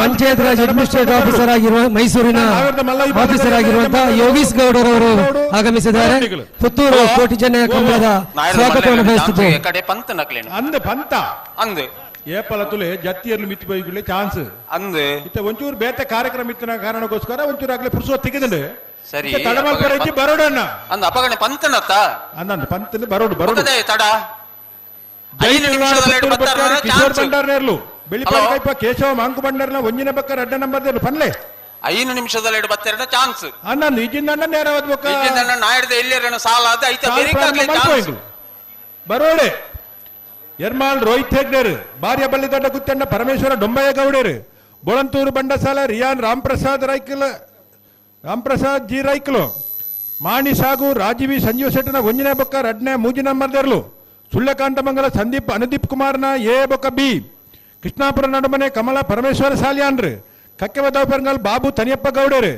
ಪಂಚಾಯತ್ ರಾಜ್ ಅಡ್ಮಿನಿಸ್ಟ್ರೇಟಿವ್ ಆಫೀಸರ್ ಆಗಿರುವ ಮೈಸೂರಿನ ಆಫೀಸರ್ ಆಗಿರುವಂತಹ ಯೋಗೀಶ್ ಗೌಡರವರು ಆಗಮಿಸಿದ್ದಾರೆ. ಪುತ್ತೂರು ಕೋಟಿ ಚೆನ್ನಯ್ಯ ಕಂಬಳದ ಸ್ವಾಗತವನ್ನು ಬಯಸುತ್ತಿದ್ದೇವೆ. ಕಡೆ ಪಂತ ನಕ್ಲೇನು ಅಂದ ಪಂತ ಅಂದ್ ಏಪಲ ತುಲೆ ಜತ್ತಿಯರ್ಲು ಮಿತ್ತು ಬೈಗುಲೆ ಚಾನ್ಸ್ ಅಂದ್ ಇತ್ತ ಒಂಚೂರು ಬೇತೆ ಕಾರ್ಯಕ್ರಮ ಇತ್ತಿನ ಕಾರಣಕ್ಕೋಸ್ಕರ ಒಂಚೂರು ಆಗ್ಲೇ ಪುರುಸೋ ತೆಗೆದಂಡು ಸರಿ ತಡಮಲ್ಪರ ಬರೋಡಣ್ಣ ಅಂದ್ ಅಪಗಣೆ ಪಂತನತ್ತ ಅಂದ ಪಂತನ ಬರೋಡು ಬರೋಡು ತಡ ಕಿಶೋರ್ ಭಂಡಾರ್ನೇರ್ಲು ಬೆಳಿಪಾಡಿ ಕೇಶವ ಮಾಂಕು ಭಂಡಾರ್ನ ಒಂಜಿನ ಬಕ್ಕ ರಡ್ಡ ನಂಬರ್ ಪನ್ಲೆ 5 ನಿಮಿಷದಲ್ಲಿ ಬತ್ತೆರಡ ಚಾನ್ಸ್ ಅಣ್ಣ ನಿಜಿಂದ ಅಣ್ಣ ನೇರವಾದ ಬೊಕ್ಕ ಇಜಿಂದ ನಾಯ್ದ ಎಲ್ಲಿರಣ ಸಾಲ ಅದ ಐತ ಬೆರಿಕಾಗ್ಲಿ ಚಾನ್ಸ್ ಬರೋಡೆ ಎರ್ಮಾಲ್ ರೋಹಿತ್ ಹೆಗ್ಡೇರ್ ಬಾರ್ಯ ಬಳ್ಳಿದೊಡ್ಡ ಗುತ್ತಣ್ಣ ಪರಮೇಶ್ವರ ಡೊಂಬಯ್ಯ ಗೌಡೇರು ಬೋಳಂತೂರು ಬಂಡಸಾಲ ರಿಯಾನ್ ರಾಮ್ಪ್ರಸಾದ್ ರೈಕಲ್ ರಾಮ್ಪ್ರಸಾದ್ ಜಿ ರೈಕಲು ಮಾಣಿ ಸಾಗು ರಾಜೀವಿ ಸಂಜೀವ್ ಶೆಟ್ಟನ ಒಂಜಿನ ಬೊಕ್ಕ ರಡ್ನೆ ಮೂಜಿ ನಂಬರ್ದೇರ್ಲು ಸುಳ್ಯಕಾಂತಮಂಗಲ ಸಂದೀಪ್ ಅನುದೀಪ್ ಕುಮಾರ್ನ ಎ ಬೊಕ್ಕ ಬಿ ಕೃಷ್ಣಾಪುರ ನಡುಮನೆ ಕಮಲ ಪರಮೇಶ್ವರ ಸಾಲಿಯಾನ್ರು ಕಕ್ಕೆವದೌಪರ್ಗಲ್ ಬಾಬು ತನಿಯಪ್ಪ ಗೌಡೇರು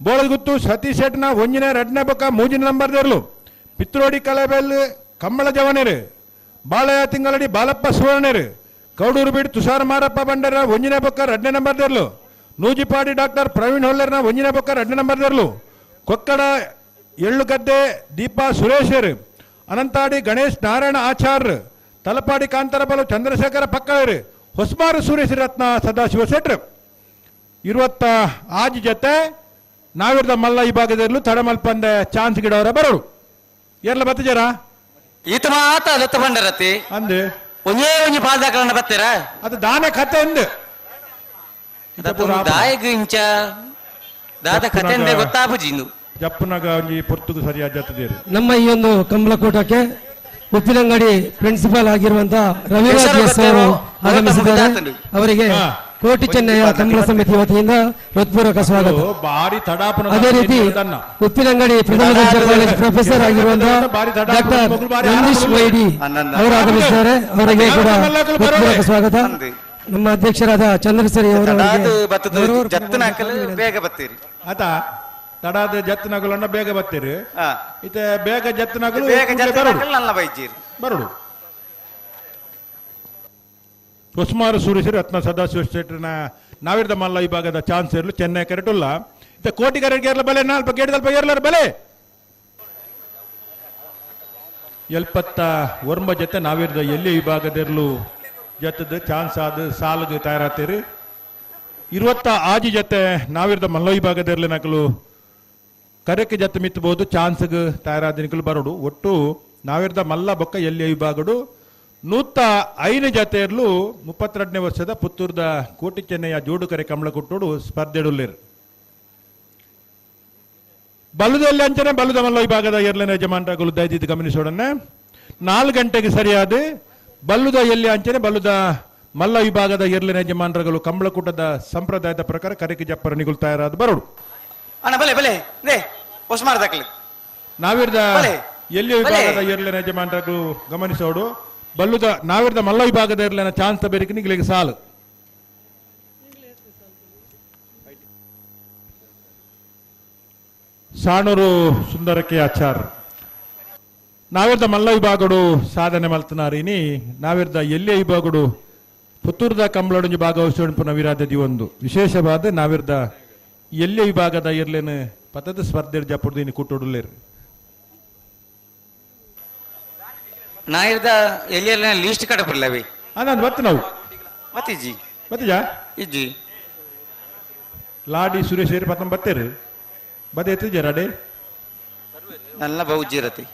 ಬೋಳಗುತ್ತು ಸತೀಶ್ ಶೆಟ್ನ ಒಂಜಿನ ರಡ್ನೆ ಬೊಕ್ಕ ಮೂಜಿನ ನಂಬರ್ದೇರ್ಲು ಪಿತ್ರೋಡಿ ಕಲೆಬೆಲ್ ಕಮ್ಮಳ ಜವನೇರು ಬಾಳಯ್ಯ ತಿಂಗಳಡಿ ಬಾಲಪ್ಪ ಸುವರ್ಣೇರು ಕೌಡೂರು ಬೀಡ್ ತುಷಾರ ಮಾರಪ್ಪ ಬಂಡರ ಒಂಜಿನ ಬೊಕ್ಕ ರಡ್ನೆ ನಂಬರ್ದೇರ್ಲು ನೂಜಿಪಾಡಿ ಡಾಕ್ಟರ್ ಪ್ರವೀಣ್ ಹೊಲ್ಲೇರ್ನ ಒಂಜಿನ ಬೊಕ್ಕ ರಡ್ನೆ ನಂಬರ್ದೇರ್ಲು ಕೊಕ್ಕಡ ಎಳ್ಳುಗದ್ದೆ ದೀಪಾ ಸುರೇಶರು ಅನಂತಾಡಿ ಗಣೇಶ್ ನಾರಾಯಣ ಆಚಾರ್ಯ ತಲಪಾಡಿ ಕಾಂತರಬಲು ಚಂದ್ರಶೇಖರ ಪಕ್ಕವೇರು ಹೊಸ್ಮಾರು ಸುರೇಶ್ ರತ್ನ ಸದಾಶಿವ ಶೆಟ್ರು 26 ಜೊತೆ ನಾವಿರ್ದ ಮಲ್ಲ ಈ ಭಾಗದಲ್ಲೂ ತಡಮಲ್ಪಂದೆ ಚಾನ್ಸ್ ಗಿಡವರ ಬರೋರು ಎಲ್ಲ ಬತ್ತಿಜಾರ ಈತ ಮಾತ ದತ್ತ ಬಂಡರತಿ ಅಂದು ಒಂದೇ ಒಂಜಿ ಪಾದಕರನ್ನ ಬತ್ತೀರ ಅದು ದಾನ ಕತೆ ಅಂದು ದಾಯಗ ಇಂಚ ದಾದ ಕತೆ ಅಂದೆ ಗೊತ್ತಾಪುಜಿ ಇಂದು ಜಪ್ಪುನಗ ಒಂಜಿ ಪೊರ್ತುಗು ಸರಿಯಾದ ಜೊತೆದೇರು. ನಮ್ಮ ಈ ಒಂದು ಕಂಬಳಕೂಟಕ್ಕೆ ಉಪ್ಪಿನಂಗಡಿ ಪ್ರಿನ್ಸಿಪಾಲ್ ಆಗಿರುವಂತಹ ರವಿರಾಜ್ ಎಸ್ ಅವರು ಆಗಮಿಸಿದ್ದಾರೆ. ಅವರಿಗೆ ಕೋಟಿ ಚೆನ್ನಯ್ಯ ಕಂಬಳ ಸಮಿತಿ ವತಿಯಿಂದ ಹೃತ್ಪೂರ್ವಕ ಸ್ವಾಗತ. ಅದೇ ರೀತಿ ಉಪ್ಪಿನಂಗಡಿ ಪ್ರಥಮ ದರ್ಜೆ ಕಾಲೇಜ್ ಪ್ರೊಫೆಸರ್ ಆಗಿರುವಂತಹ ಡಾಕ್ಟರ್ ನಂದೀಶ್ ವೈಡಿ ಅವರು ಆಗಮಿಸಿದ್ದಾರೆ. ಅವರಿಗೆ ಕೂಡ ಹೃತ್ಪೂರ್ವಕ ಸ್ವಾಗತ. ನಮ್ಮ ಅಧ್ಯಕ್ಷರಾದ ಚಂದ್ರಸರಿ ಅವರು ಬೇಗ ಬರ್ತೀರಿ ಆತ ತಡಾದ ಜತ್ತನಗಲನ್ನ ಬೇಗ ಬರ್ತೀರಿ ಇತ್ತೆ ಬೇಗ ಜತ್ತನಗಲು ಬೇಗ ಜತ್ತನಗಲು ಬೈಜೀರಿ ಬರೋಡು. ಹೊಸ್ಮಾರು ಸೂರ್ಯಶ್ರೀ ರತ್ನ ಸದಾಶಿವ ಶೆಟ್ಟರ್ನ ನಾವಿರ್ದ ಮಲ್ಲ ವಿಭಾಗದ ಚಾನ್ಸ್ ಇರಲು ಚೆನ್ನೈ ಕರೆಟುಲ್ಲ ಇತ್ತೆ ಕೋಟಿ ಕರೆಟ್ಗೆ ಇರಲ ಬಲೆ ನಾಲ್ಪ ಗೇಡ್ದಲ್ಪ ಏರ್ಲಾರ ಬಲೆ 79 ಜೊತೆ ನಾವಿರ್ದ ಎಲ್ಲಿ ವಿಭಾಗದಿರಲು ಜೊತೆದ ಚಾನ್ಸ್ ಆದ ಸಾಲಿಗೆ ತಯಾರಾತೀರಿ. 26 ಜೊತೆ ನಾವಿರ್ದ ಮಲ್ಲ ವಿಭಾಗದಿರಲಿ ನಕಲು ಕರೆಕ್ಕೆ ಜೊತೆ ಮಿತ್ತಬಹುದು ಚಾನ್ಸ್ಗೆ ತಯಾರಾದ ನಿಕಲು ಬರೋಡು. ಒಟ್ಟು ನಾವಿರ್ದ ಮಲ್ಲ ಬೊಕ್ಕ ಎಲ್ಲಿ ವಿಭಾಗಡು 105 ಜೊತೆ ಇರಲು 32ನೇ ವರ್ಷದ ಪುತ್ತೂರ್ದ ಕೋಟಿ ಚೆನ್ನಯ್ಯ ಜೋಡುಕರೆ ಕಮಲಕೊಟ್ಟೋಡು ಸ್ಪರ್ಧೆಡುಲ್ಲೇರು. ಬಲ್ಲದಲ್ಲಿ ಅಂಚನೆ ಬಲ್ಲದ ಮಲ್ಲ ವಿಭಾಗದ ಎರಡನೇ ಯಜಮಾನರಾಗಲು ದಯದಿದ್ದು ಗಮನಿಸೋಡನ್ನೇ 4 ಗಂಟೆಗೆ ಸರಿಯಾದ ಬಲ್ಲುದ ಎಲ್ಲಿ ಅಂಚನೆ ಬಲ್ಲುದ ಮಲ್ಲ ವಿಭಾಗದ ಎರಡನೇ ಯಜಮಾನರುಗಳು ಕಂಬಳಕೂಟದ ಸಂಪ್ರದಾಯದ ಪ್ರಕಾರ ಕರೆಗೆ ಜಪ್ಪರ ನಿಗುಲ್ ತಯಾರಾದ ಬರೋಡು. ಅಣ್ಣ ಬಲೆ ಬಲೆ they ಹೊಸ್ಮಾರ್ ದಾಖಲೆ ನಾವಿರ್ದ ಎಲ್ಲಿ ವಿಭಾಗದ ಎರಡನೇ ಯಜಮಾನರುಗಳು ಗಮನಿಸೋಡು ಬಲ್ಲುದ ನಾವಿರ್ದ ಮಲ್ಲ ವಿಭಾಗದ ಎರಡನೇ ಚಾನ್ಸ್ ಬೇರಿಕೆ ನಿಗಳಿಗೆ ಸಾಲು. ಸಾಣೂರು ಸುಂದರಕ್ಕೆ ಆಚಾರ್ ನಾವಿರ್ದ ಮಲ್ಲ ವಿಭಾಗಡು ಸಾಧನೆ ಮಲ್ತನಾರಿನಿ ನಾವಿರ್ದ ಎಲ್ಲಿ ವಿಭಾಗಡು ಪುತ್ತೂರ್ದ ಕಂಬಳೊಡಂಜಿ ಭಾಗವಹಿಸೋಣ ವಿರಾಧದಿ ಒಂದು ವಿಶೇಷವಾದ ನಾವಿರ್ದ ಎಲ್ಲಿ ವಿಭಾಗದ ಇರ್ಲೇನು ಪತದ ಸ್ಪರ್ಧೆ ಜಪುಡ್ದು ಇನ್ನು ಕೂಟೋಡುಲ್ಲೇರು. ನಾಯಿರ್ದ ಎಲ್ಲಿ ಲೀಸ್ಟ್ ಕಡೆ ಬರ್ಲವಿ ಅದಂದು ಬತ್ತು ನಾವು ಮತ್ತಿಜ್ಜಿ ಮತ್ತಿಜಾ ಇಜ್ಜಿ ಲಾಡಿ ಸುರೇಶ್ ಏರಿ ಪತ್ತಂ ಬತ್ತೇರು ಬದೇ ಎತ್ತಿಜ ರಾಡೆ ನನ್ನ ಬಹುಜಿರತಿ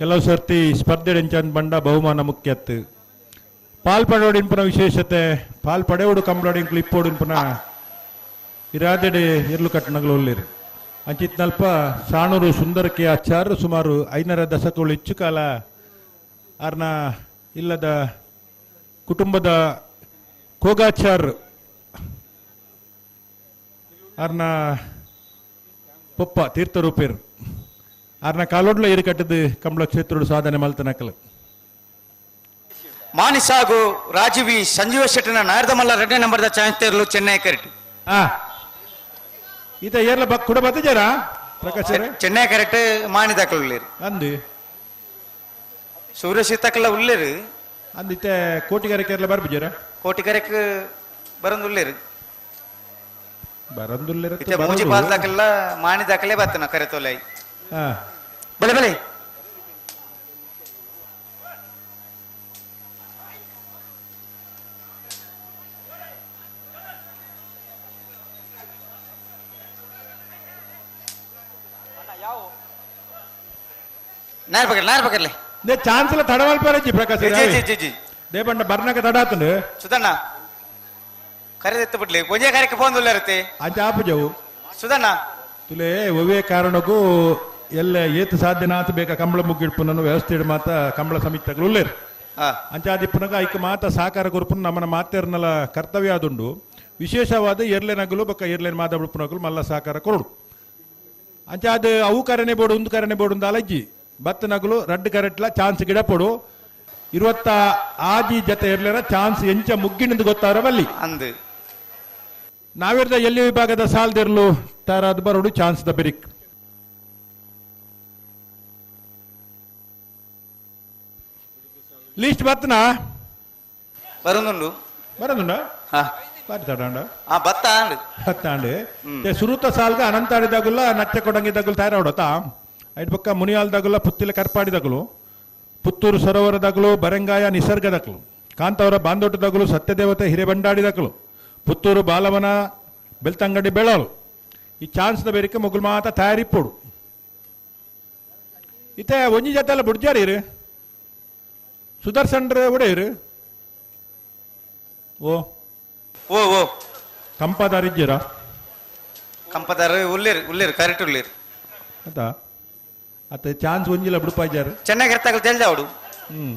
ಕೆಲವು ಸರ್ತಿ ಸ್ಪರ್ಧೆ ಎಂಚಂದ್ ಬಂಡ ಬಹುಮಾನ ಮುಖ್ಯತ್ತು ಪಾಲ್ ಪಡೆಯೋಡಿನ್ಪುನ ವಿಶೇಷತೆ ಪಾಲ್ ಪಡೆಯೋಡು ಕಂಬಳೋಡಿ ಇಪ್ಪೋಡಿನ್ಪುನ ಇರಾದೆಡೆ ಇರ್ಲು ಕಟ್ಟಣಗಳು ಒಳ್ಳಿರು ಅಂಚಿತ್ನಲ್ಪ ಸಾಣೂರು ಸುಂದರಕ್ಕೆ ಆಚಾರ ಸುಮಾರು 5 ದಶಕಗಳು ಹೆಚ್ಚು ಕಾಲ ಆರ್ನ ಇಲ್ಲದ ಕುಟುಂಬದ ಕೋಗಾಚಾರ್ ಆರ್ನ ಪೊಪ್ಪ ತೀರ್ಥರೂಪೇರು ಆರ್ನ ಕಾಲೋಡ್ಲ ಏರು ಕಟ್ಟದು ಕಂಬಳ ಕ್ಷೇತ್ರೋಡು ಸಾಧನೆ ಮಲ್ತನಕಲು. ಮಾನಿಸಾಗು ರಾಜೀವಿ ಸಂಜೀವ ಶೆಟ್ಟಿನ ನಾಯರ್ದಮಲ್ಲ 2ನೇ ನಂಬರ್ದ ಚಾನ್ಸ್ ತೇರ್ಲು ಚೆನ್ನೈ ಕರೆಕ್ಟ್. ಈತ ಏರ್ಲ ಬಕ್ ಕೂಡ ಬತ್ತಿಜಾರ ಪ್ರಕಾಶ್ ಚೆನ್ನೈ ಕರೆಕ್ಟ್ ಮಾನಿ ದಾಖಲು ಅಂದು ಸೂರ್ಯ ಸೀತಾಕಲ್ಲ ಉಳ್ಳೇರು ಅಂದಿತ್ತೆ ಕೋಟಿಗರೆ ಕೇರಳ ಬರ್ಬಿಜಾರ ಕೋಟಿಗರೆಕ್ ಬರಂದುಲ್ಲೇರು ಬರಂದುಲ್ಲೇರು ಇತ್ತೆ ಮೂಜಿ ಪಾಲ್ ದಾಖಲ ಮಾನಿ ದಾಖಲೆ ಬತ್ತನ ಕರೆತೋಲೈ. ಬಲೆ ಬಲೆ ನಾರ್ ಪಕಡ್ಲೆ ನಾರ್ ಪಕಡ್ಲೆ ನೇ ಚಾನ್ಸ್ ಲ ತಡವಲ್ ಪರಜಿ Prakash G G G G ದೇಬಣ್ಣ ಬರ್ನಕ ತಡಾತಂಡು ಸುಧಣ್ಣ ಕರೆದೆತ್ತು ಬಿಡ್ಲಿ ಒಂಜೇ ಕರೆಕ್ಕೆ ಫೋನ್ ಉಲ್ಲರತೆ ಅಂಚ ಆಪುಜವು ಸುಧಣ್ಣ ತುಲೆ ಒವೇ ಕಾರಣಕ್ಕೂ ಎಲ್ಲ ಏತು ಸಾಧ್ಯನಾಥ ಬೇಕ ಕಂಬಳ ಮುಗ್ಗಿಡ್ಪುನನ್ನು ವ್ಯವಸ್ಥೆ ಮಾತ ಕಂಬಳ ಸಮಿತಿಗಳು ಉಲ್ಲೇರು ಅಂಚಾದಿಪ್ಪನಗ ಐಕ ಮಾತ ಸಹಕಾರ ಗುರುಪುನ ನಮ್ಮನ ಮಾತೇರ್ನಲ ಕರ್ತವ್ಯ ಆದುಂಡು. ವಿಶೇಷವಾದ ಎರ್ಲೆ ನಗಲು ಬೊಕ್ಕ ಎರ್ಲೆನ ಮಾದಬುಡ್ಪುನಗಲು ಮಲ್ಲ ಸಹಕಾರ ಕೊರಡು ಅಂಚಾದ ಅವು ಕರೆನೆ ಬೋಡು ಒಂದು ಕರೆನೆ ಬೋಡು ಒಂದು ಅಲಜ್ಜಿ ಬತ್ತ ನಗಲು ರಡ್ಡು ಕರೆಟ್ಲ ಚಾನ್ಸ್ ಗಿಡ ಪೊಡು 26 ಆಜಿ ಜತೆ ಎರ್ಲೆರ ಚಾನ್ಸ್ ಎಂಚ ಮುಗ್ಗಿನದು ಗೊತ್ತಾರ ಬಲ್ಲಿ ಅಂದು ನಾವಿರ್ದ ಎಲ್ಲಿ ವಿಭಾಗದ ಸಾಲ್ದಿರ್ಲು ತಾರಾದ ಬರೋಡು ಚಾನ್ಸ್ the ಬೆರಿಕ್ list ಬತ್ತನಾ ಬರೋದುಂಡು ಬರೋದುಂಡ ತಡಂಡ ಬತ್ತ ಬತ್ತಾಂಡು ಸುರುತ ಸಾಲ್ಗ ಅನಂತಾಡಿದಾಗುಲ್ಲ ನಚ್ಚ ಕೊಡಂಗಿದಾಗುಲ್ ತಯಾರಾಡೋತಾ ಐಟ್ ಪಕ್ಕ ಮುನಿಯಾಲ್ದಾಗುಲ್ಲ ಪುತ್ತಿಲ ಕರ್ಪಾಡಿದಾಗಲು ಪುತ್ತೂರು ಸರೋವರದಾಗಲು ಬರಂಗಾಯ ನಿಸರ್ಗದಕಲು ಕಾಂತವರ ಬಾಂದೋಟದಾಗಲು ಸತ್ಯದೇವತೆ ಹಿರೇಬಂಡಾಡಿದಾಗಲು ಪುತ್ತೂರು ಬಾಲವನ ಬೆಳ್ತಂಗಡಿ ಬೆಳಲು ಈ ಚಾನ್ಸ್ದ ಬೇರಿಕೆ ಮೊಗಲ್ ಮಾತ ತಯಾರಿಪ್ಪೋಡು ಇತ್ತೆ ಒಂಜಿ ಜೊತೆ ಎಲ್ಲ ಬುಡ್ಜಾರಿ ಸುದರ್ಶನ್ರ ಒಡೆಯರು ಓ ಓ ಓ ಕಂಪದಾರ್ ಇದ್ದೀರಾ? ಕಂಪದಾರ ಉಳ್ಳೇರು ಉಳ್ಳೇರು ಕರೆಕ್ಟ್ ಉಳ್ಳೇರು ಅತ್ತ ಅತ್ತ ಚಾನ್ಸ್ ಒಂಜಿಲ್ಲ ಬಿಡುಪಾಯ್ಜಾರು ಚೆನ್ನಾಗಿ ಇರ್ತಾಗಲು ತೆಲ್ದ ಅವಡು. ಹ್ಮ್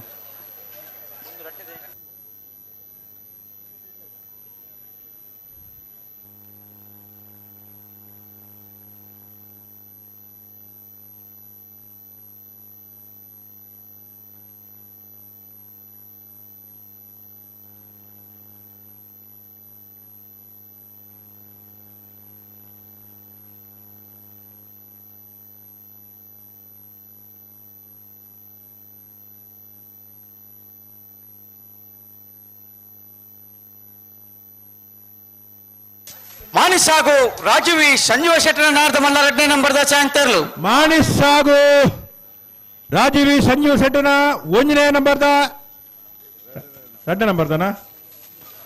ಮಾನಿಸಾಗು ರಾಜುವಿ ಸಂಜೀವ ಶೆಟ್ಟರ ನಾರ್ದ ಮಲ್ಲ 2ನೇ ನಂಬರ್ದ ಚಾಂತರ್ಲು ಮಾನಿಸಾಗು ರಾಜೀವಿ ಸಂಜೀವ ಶೆಟ್ಟನ 1ನೇ ನಂಬರ್ದ 2ನೇ ನಂಬರ್ದನ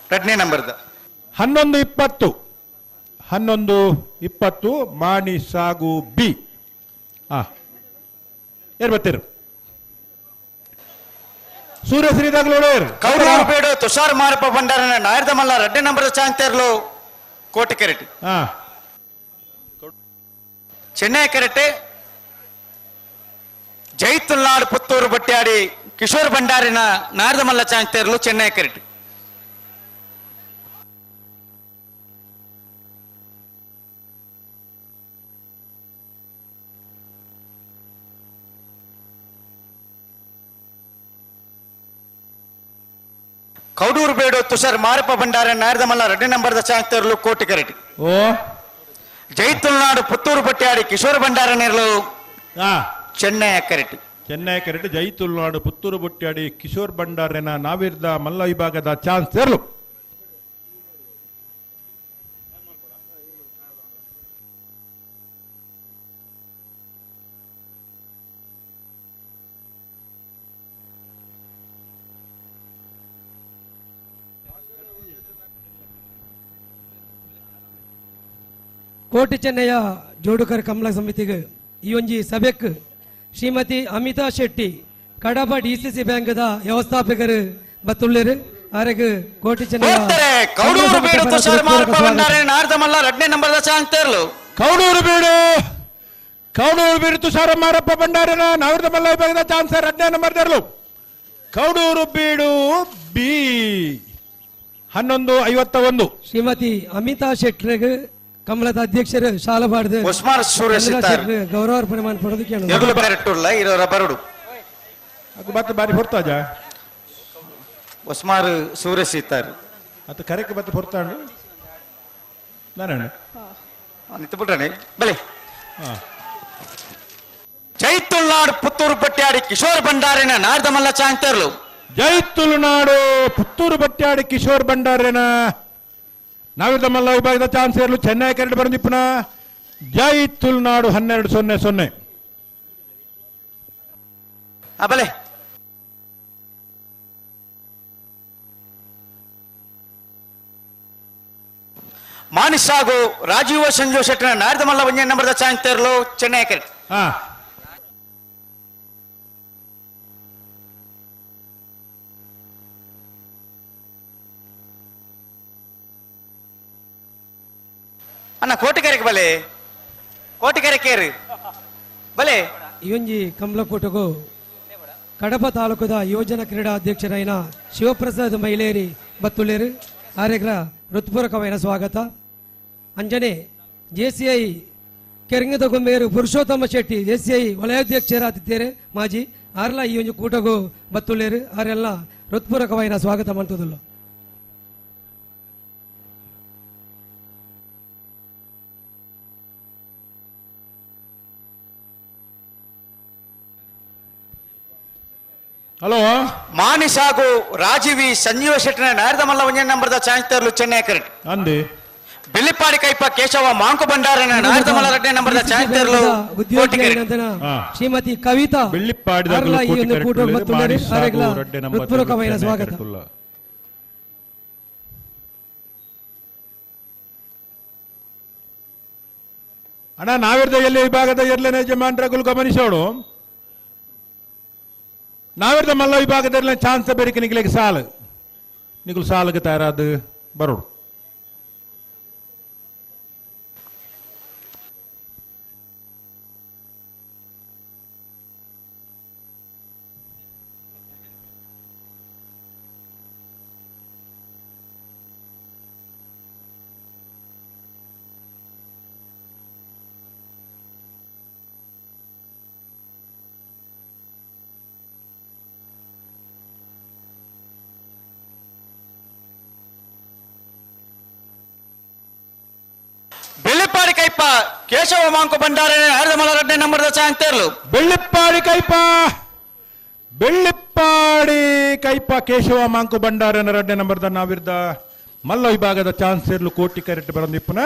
2ನೇ ನಂಬರ್ದ 11:20 11:20 ಮಾನಿಸಾಗು ಬಿ ಏರ್ ಬರ್ತೀರು ಸೂರ್ಯ ಶ್ರೀದಾಗ್ಲೋಡೇರ್ ಕೌಡೂರು ಬೇಡು ತುಷಾರ್ ಮಾರಪ್ಪ ಭಂಡಾರನ ನಾಯರ್ದ ಮಲ್ಲ 2ನೇ ನಂಬರ್ದ ಚಾಂತರ್ಲು ಕೋಟೆ ಕೆರೆಟ್ ಚೆನ್ನೈ ಕೆರೆಟೆ ಜೈತುಲ್ನಾಡ್ ಪುತ್ತೂರು ಬಟ್ಯಾಡಿ ಕಿಶೋರ್ ಭಂಡಾರಿನ ನಾರದಮಲ್ಲ ಚಾಂತೇರ್ಲು ಚೆನ್ನೈ ಕೆರೆಟ್. ಕೌಡೂರು ಬೇಡು ತುಷಾರ್ ಮಾರಪ್ಪ ಭಂಡಾರ ನಾರದಮಲ್ಲ 2ನೇ ನಂಬರ್ದ ಚಾಂತೇರ್ಲು ಕೋಟೆ ಕೆರೆಟ್. ಓ ಜೈತುಲ್ನಾಡು ಪುತ್ತೂರು ಬಟ್ಯಾಡಿ ಕಿಶೋರ್ ಭಂಡಾರ ನೇರ್ಲು ಚೆನ್ನೈ ಕೆರೆಟ್. ಚೆನ್ನೈ ಕೆರೆಟ್ ಜೈತುಲ್ನಾಡು ಪುತ್ತೂರು ಬಟ್ಯಾಡಿ ಕಿಶೋರ್ ಭಂಡಾರನ ನಾವಿರ್ದ ಮಲ್ಲ ವಿಭಾಗದ ಚಾನ್ಸ್ ತೇರ್ಲು. ಕೋಟಿ ಚೆನ್ನಯ್ಯ ಜೋಡುಕರ್ ಕಮಲ ಸಮಿತಿಗೆ ಈ ಒಂಜಿ ಸಭೆಕ್ ಶ್ರೀಮತಿ ಅಮಿತಾ ಶೆಟ್ಟಿ ಕಡಬ ಡಿಸಿಸಿ ಬ್ಯಾಂಕ್ದ ವ್ಯವಸ್ಥಾಪಕರು ಬತ್ತುಳ್ಳೇರು ಆರೆಗ್ ಕೋಟಿ ಚೆನ್ನಯ್ಯ ಕೌಡೂರು ಬೀಡು ತುಷಾರ್ ಮಾರಪ್ಪ ಭಂಡಾರಿ ನಾರದಮಲ್ಲ 2ನೇ ನಂಬರ್ದ ಚಾಂತೇರ್ಲು ಕೌಡೂರು ಬೀಡು ಕೌಡೂರು ಬೀಡು ತುಷಾರ ಮಾರಪ್ಪ ಭಂಡಾರಿನ ನಾರದಮಲ್ಲ ವಿಭಾಗದ ಚಾನ್ಸರ್ 2ನೇ ನಂಬರ್ ದೇರ್ಲು ಕೌಡೂರು ಬೀಡು ಬಿ 11:51 ಶ್ರೀಮತಿ ಅಮಿತಾ ಶೆಟ್ರಿಗೆ ಕಮಲದ ಅಧ್ಯಕ್ಷರು ಶಾಲಬಾರ್ದು ಉಸ್ಮಾನ್ ಸುರೇಶ್ ಇದ್ದಾರೆ. ಗೌರವಾರ್ಪಣೆ ಪಡೋದಕ್ಕೆ ಎದುರು ಕರೆಕ್ಟ್ ಉಳ್ಳ ಇರೋ ಬರುಡು ಅದು ಮತ್ತೆ ಬಾರಿ ಹೊರ್ತಾಜ ಒಸ್ಮಾರು ಸೂರ್ಯ ಸೀತಾರ್ ಅದು ಕರೆಕ್ ಬತ್ತ ಪೊರ್ತಾಂಡು ನಾರಾಯಣ ನಿತ್ತುಬಿಟ್ರಾನೆ ಬಲೆ ಜೈ ತುಳುನಾಡು ಪುತ್ತೂರು ಬಟ್ಯಾಡಿ ಕಿಶೋರ್ ಭಂಡಾರಿನ ನಾರ್ದಮಲ್ಲ ಚಾಂತರ್ಲು. ಜೈ ತುಳುನಾಡು ಪುತ್ತೂರು ಬಟ್ಯಾಡಿ ಕಿಶೋರ್ ಭಂಡಾರಿನ ನಾವಿರ್ದಮಲ್ಲ ವಿಭಾಗದ ಚಾನ್ಸ್ ಇರಲು ಚೆನ್ನೈ ಕರೆಂಟ್ ಬರಂದಿಪ್ಪನ ಜೈ ತುಳುನಾಡು 12-0-0. ಬಲೆ ಮಾನಿಸಾಗು ರಾಜೀವ ಸಂಜು ಶೆಟ್ಟನ ನಾರ್ದಮಲ್ಲ ಒಂಜೇ ನಂಬರ್ದ ಚಾಂತರ್ಲು ಚೆನ್ನೈ ಕರೆಂಟ್. ಅಣ್ಣ ಕೋಟಿಕೆರೆಗೆ ಬಲೆ ಕೋಟಿಕೆರೆ ಕೇರು ಬಲೆ. ಈ ಕಂಬಳಕೂಟಗೂ ಕಡಪ ತಾಲೂಕದ ಯುವಜನ ಕ್ರೀಡಾ ಅಧ್ಯಕ್ಷರೈನ ಶಿವಪ್ರಸಾದ್ ಮೈಲೇರಿ ಬತ್ತುಳ್ಳೇರು ಆರ್ಯಗ್ರ ಹೃತ್ಪೂರ್ವಕమైన ಸ್ವಾಗತ. ಅಂಜನೆ ಜೆಸಿಐ ಕೆರಂಗದ ಗೊಂಬೇರು ಪುರುಷೋತ್ತಮ ಶೆಟ್ಟಿ ಜೆಸಿಐ ವಲಯಾಧ್ಯಕ್ಷರಾದಿದ್ದೇರೆ ಮಾಜಿ ಆರ್ಲ ಈ ಒಂದು ಕೂಟಗೂ ಬತ್ತುಳ್ಳೇರು ಆರೆಲ್ಲ ಹೃತ್ಪೂರ್ವಕమైన ಸ್ವಾಗತ ಮಾಡ್ತದಲ್ಲ. ಹಲೋ ಮಾನಿಸಾಗು ರಾಜೀವಿ ಸಂಜೀವ ಶೆಟ್ಟಿನ ನಾರದಮಲ್ಲ ಒಂಜೇ ನಂಬರ್ದ ಚಾಂತರ್ಲು ಚೆನ್ನೈ ಕರೆಕ್ಟ್. ಅಂದಿ ಬಿಲ್ಲಿಪಾಡಿ ಕೈಪ ಕೇಶವ ಮಾಂಕು ಭಂಡಾರನ ನಾರದಮಲ್ಲ ಎರಡನೇ ನಂಬರ್ದ ಚಾಂತರ್ಲು ಶ್ರೀಮತಿ ಕವಿತಾ ಹೃತ್ಪೂರ್ವಕವಾದ ಸ್ವಾಗತ. ಅಣ್ಣ ನಾವಿರ್ದ ಎಲ್ಲಿ ವಿಭಾಗದ ಎರಡನೇ ಯಜಮಾನ್ರಗಳು ಗಮನಿಸೋಡು ನಾವಿರ್ದ ಮಲ್ಲ ವಿಭಾಗದಲ್ಲಿ ಚಾನ್ಸ್ ಬೇರಿಕೆ ನಿಗ್ಲಿಕ್ಕೆ ಸಾಲು ನಿಗುಲು ಸಾಲಿಗೆ ತಯಾರಾದ ಬರೋಡು. ಬೆಳ್ಳಿಪ್ಪಾಡಿ ಕೈಪ ಕೇಶವ ಮಾಂಕು ಭಂಡಾರನ ನಾರದಮಲ್ಲ ಎರಡನೇ ನಂಬರ್ದ ಚಾಂತರ್ಲು. ಬೆಳ್ಳಿಪ್ಪಾಡಿ ಕೈಪ ಬೆಳ್ಳಿಪ್ಪಾಡಿ ಕೈಪ ಕೇಶವ ಮಾಂಕು ಭಂಡಾರನ ಎರಡನೇ ನಂಬರ್ದ ನಾವಿರ್ದ ಮಲ್ಲ ವಿಭಾಗದ ಚಾನ್ಸ್ ಇರಲು ಕೋಟಿ ಕರೆಕ್ಟ್ ಬರಂದಿಪ್ಪನ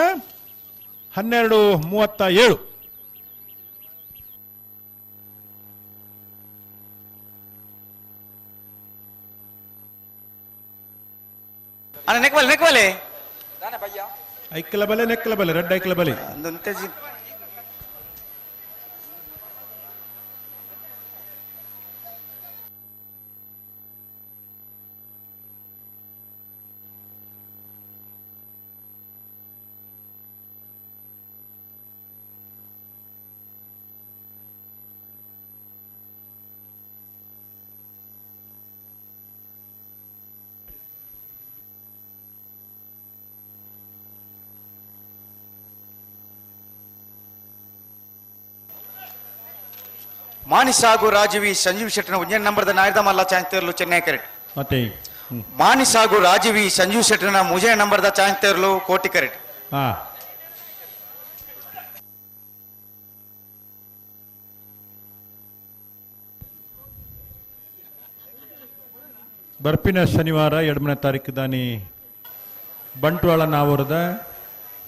12:37. ಅಣ್ಣ ನೆಕ್ವಲೆ ನೆಕ್ವಲೆ ಐಕ್ಕಲ ಬಲೆ ನೆಕ್ಕಲ ಬಲೆ ರೆಡ್ ಐಕ್ಕಲ ಬಲೆ. ಮಾನಿಸಾಗು ರಾಜೀವಿ ಸಂಜೀವ್ ಶೆಟ್ಟಿನ ಒಂಜೇ ನಂಬರ್ದ ನಾಯರ್ದಮಲ್ಲ ಚಾಂತರ್ಲು ಚೆನ್ನೈ ಕರೆಕ್ಟ್. ಮತ್ತೆ ಮಾನಿಸಾಗು ರಾಜೀವಿ ಸಂಜೀವ್ ಶೆಟ್ಟಿನ ಮೂಜೇ ನಂಬರ್ದ ಚಾಂತರ್ಲು ಕೋಟಿ ಕರೆಕ್ಟ್. ಬರ್ಪಿನ ಶನಿವಾರ 2ನೇ ತಾರೀಕು ದಾನಿ ಬಂಟ್ವಾಳ ನಾವರದ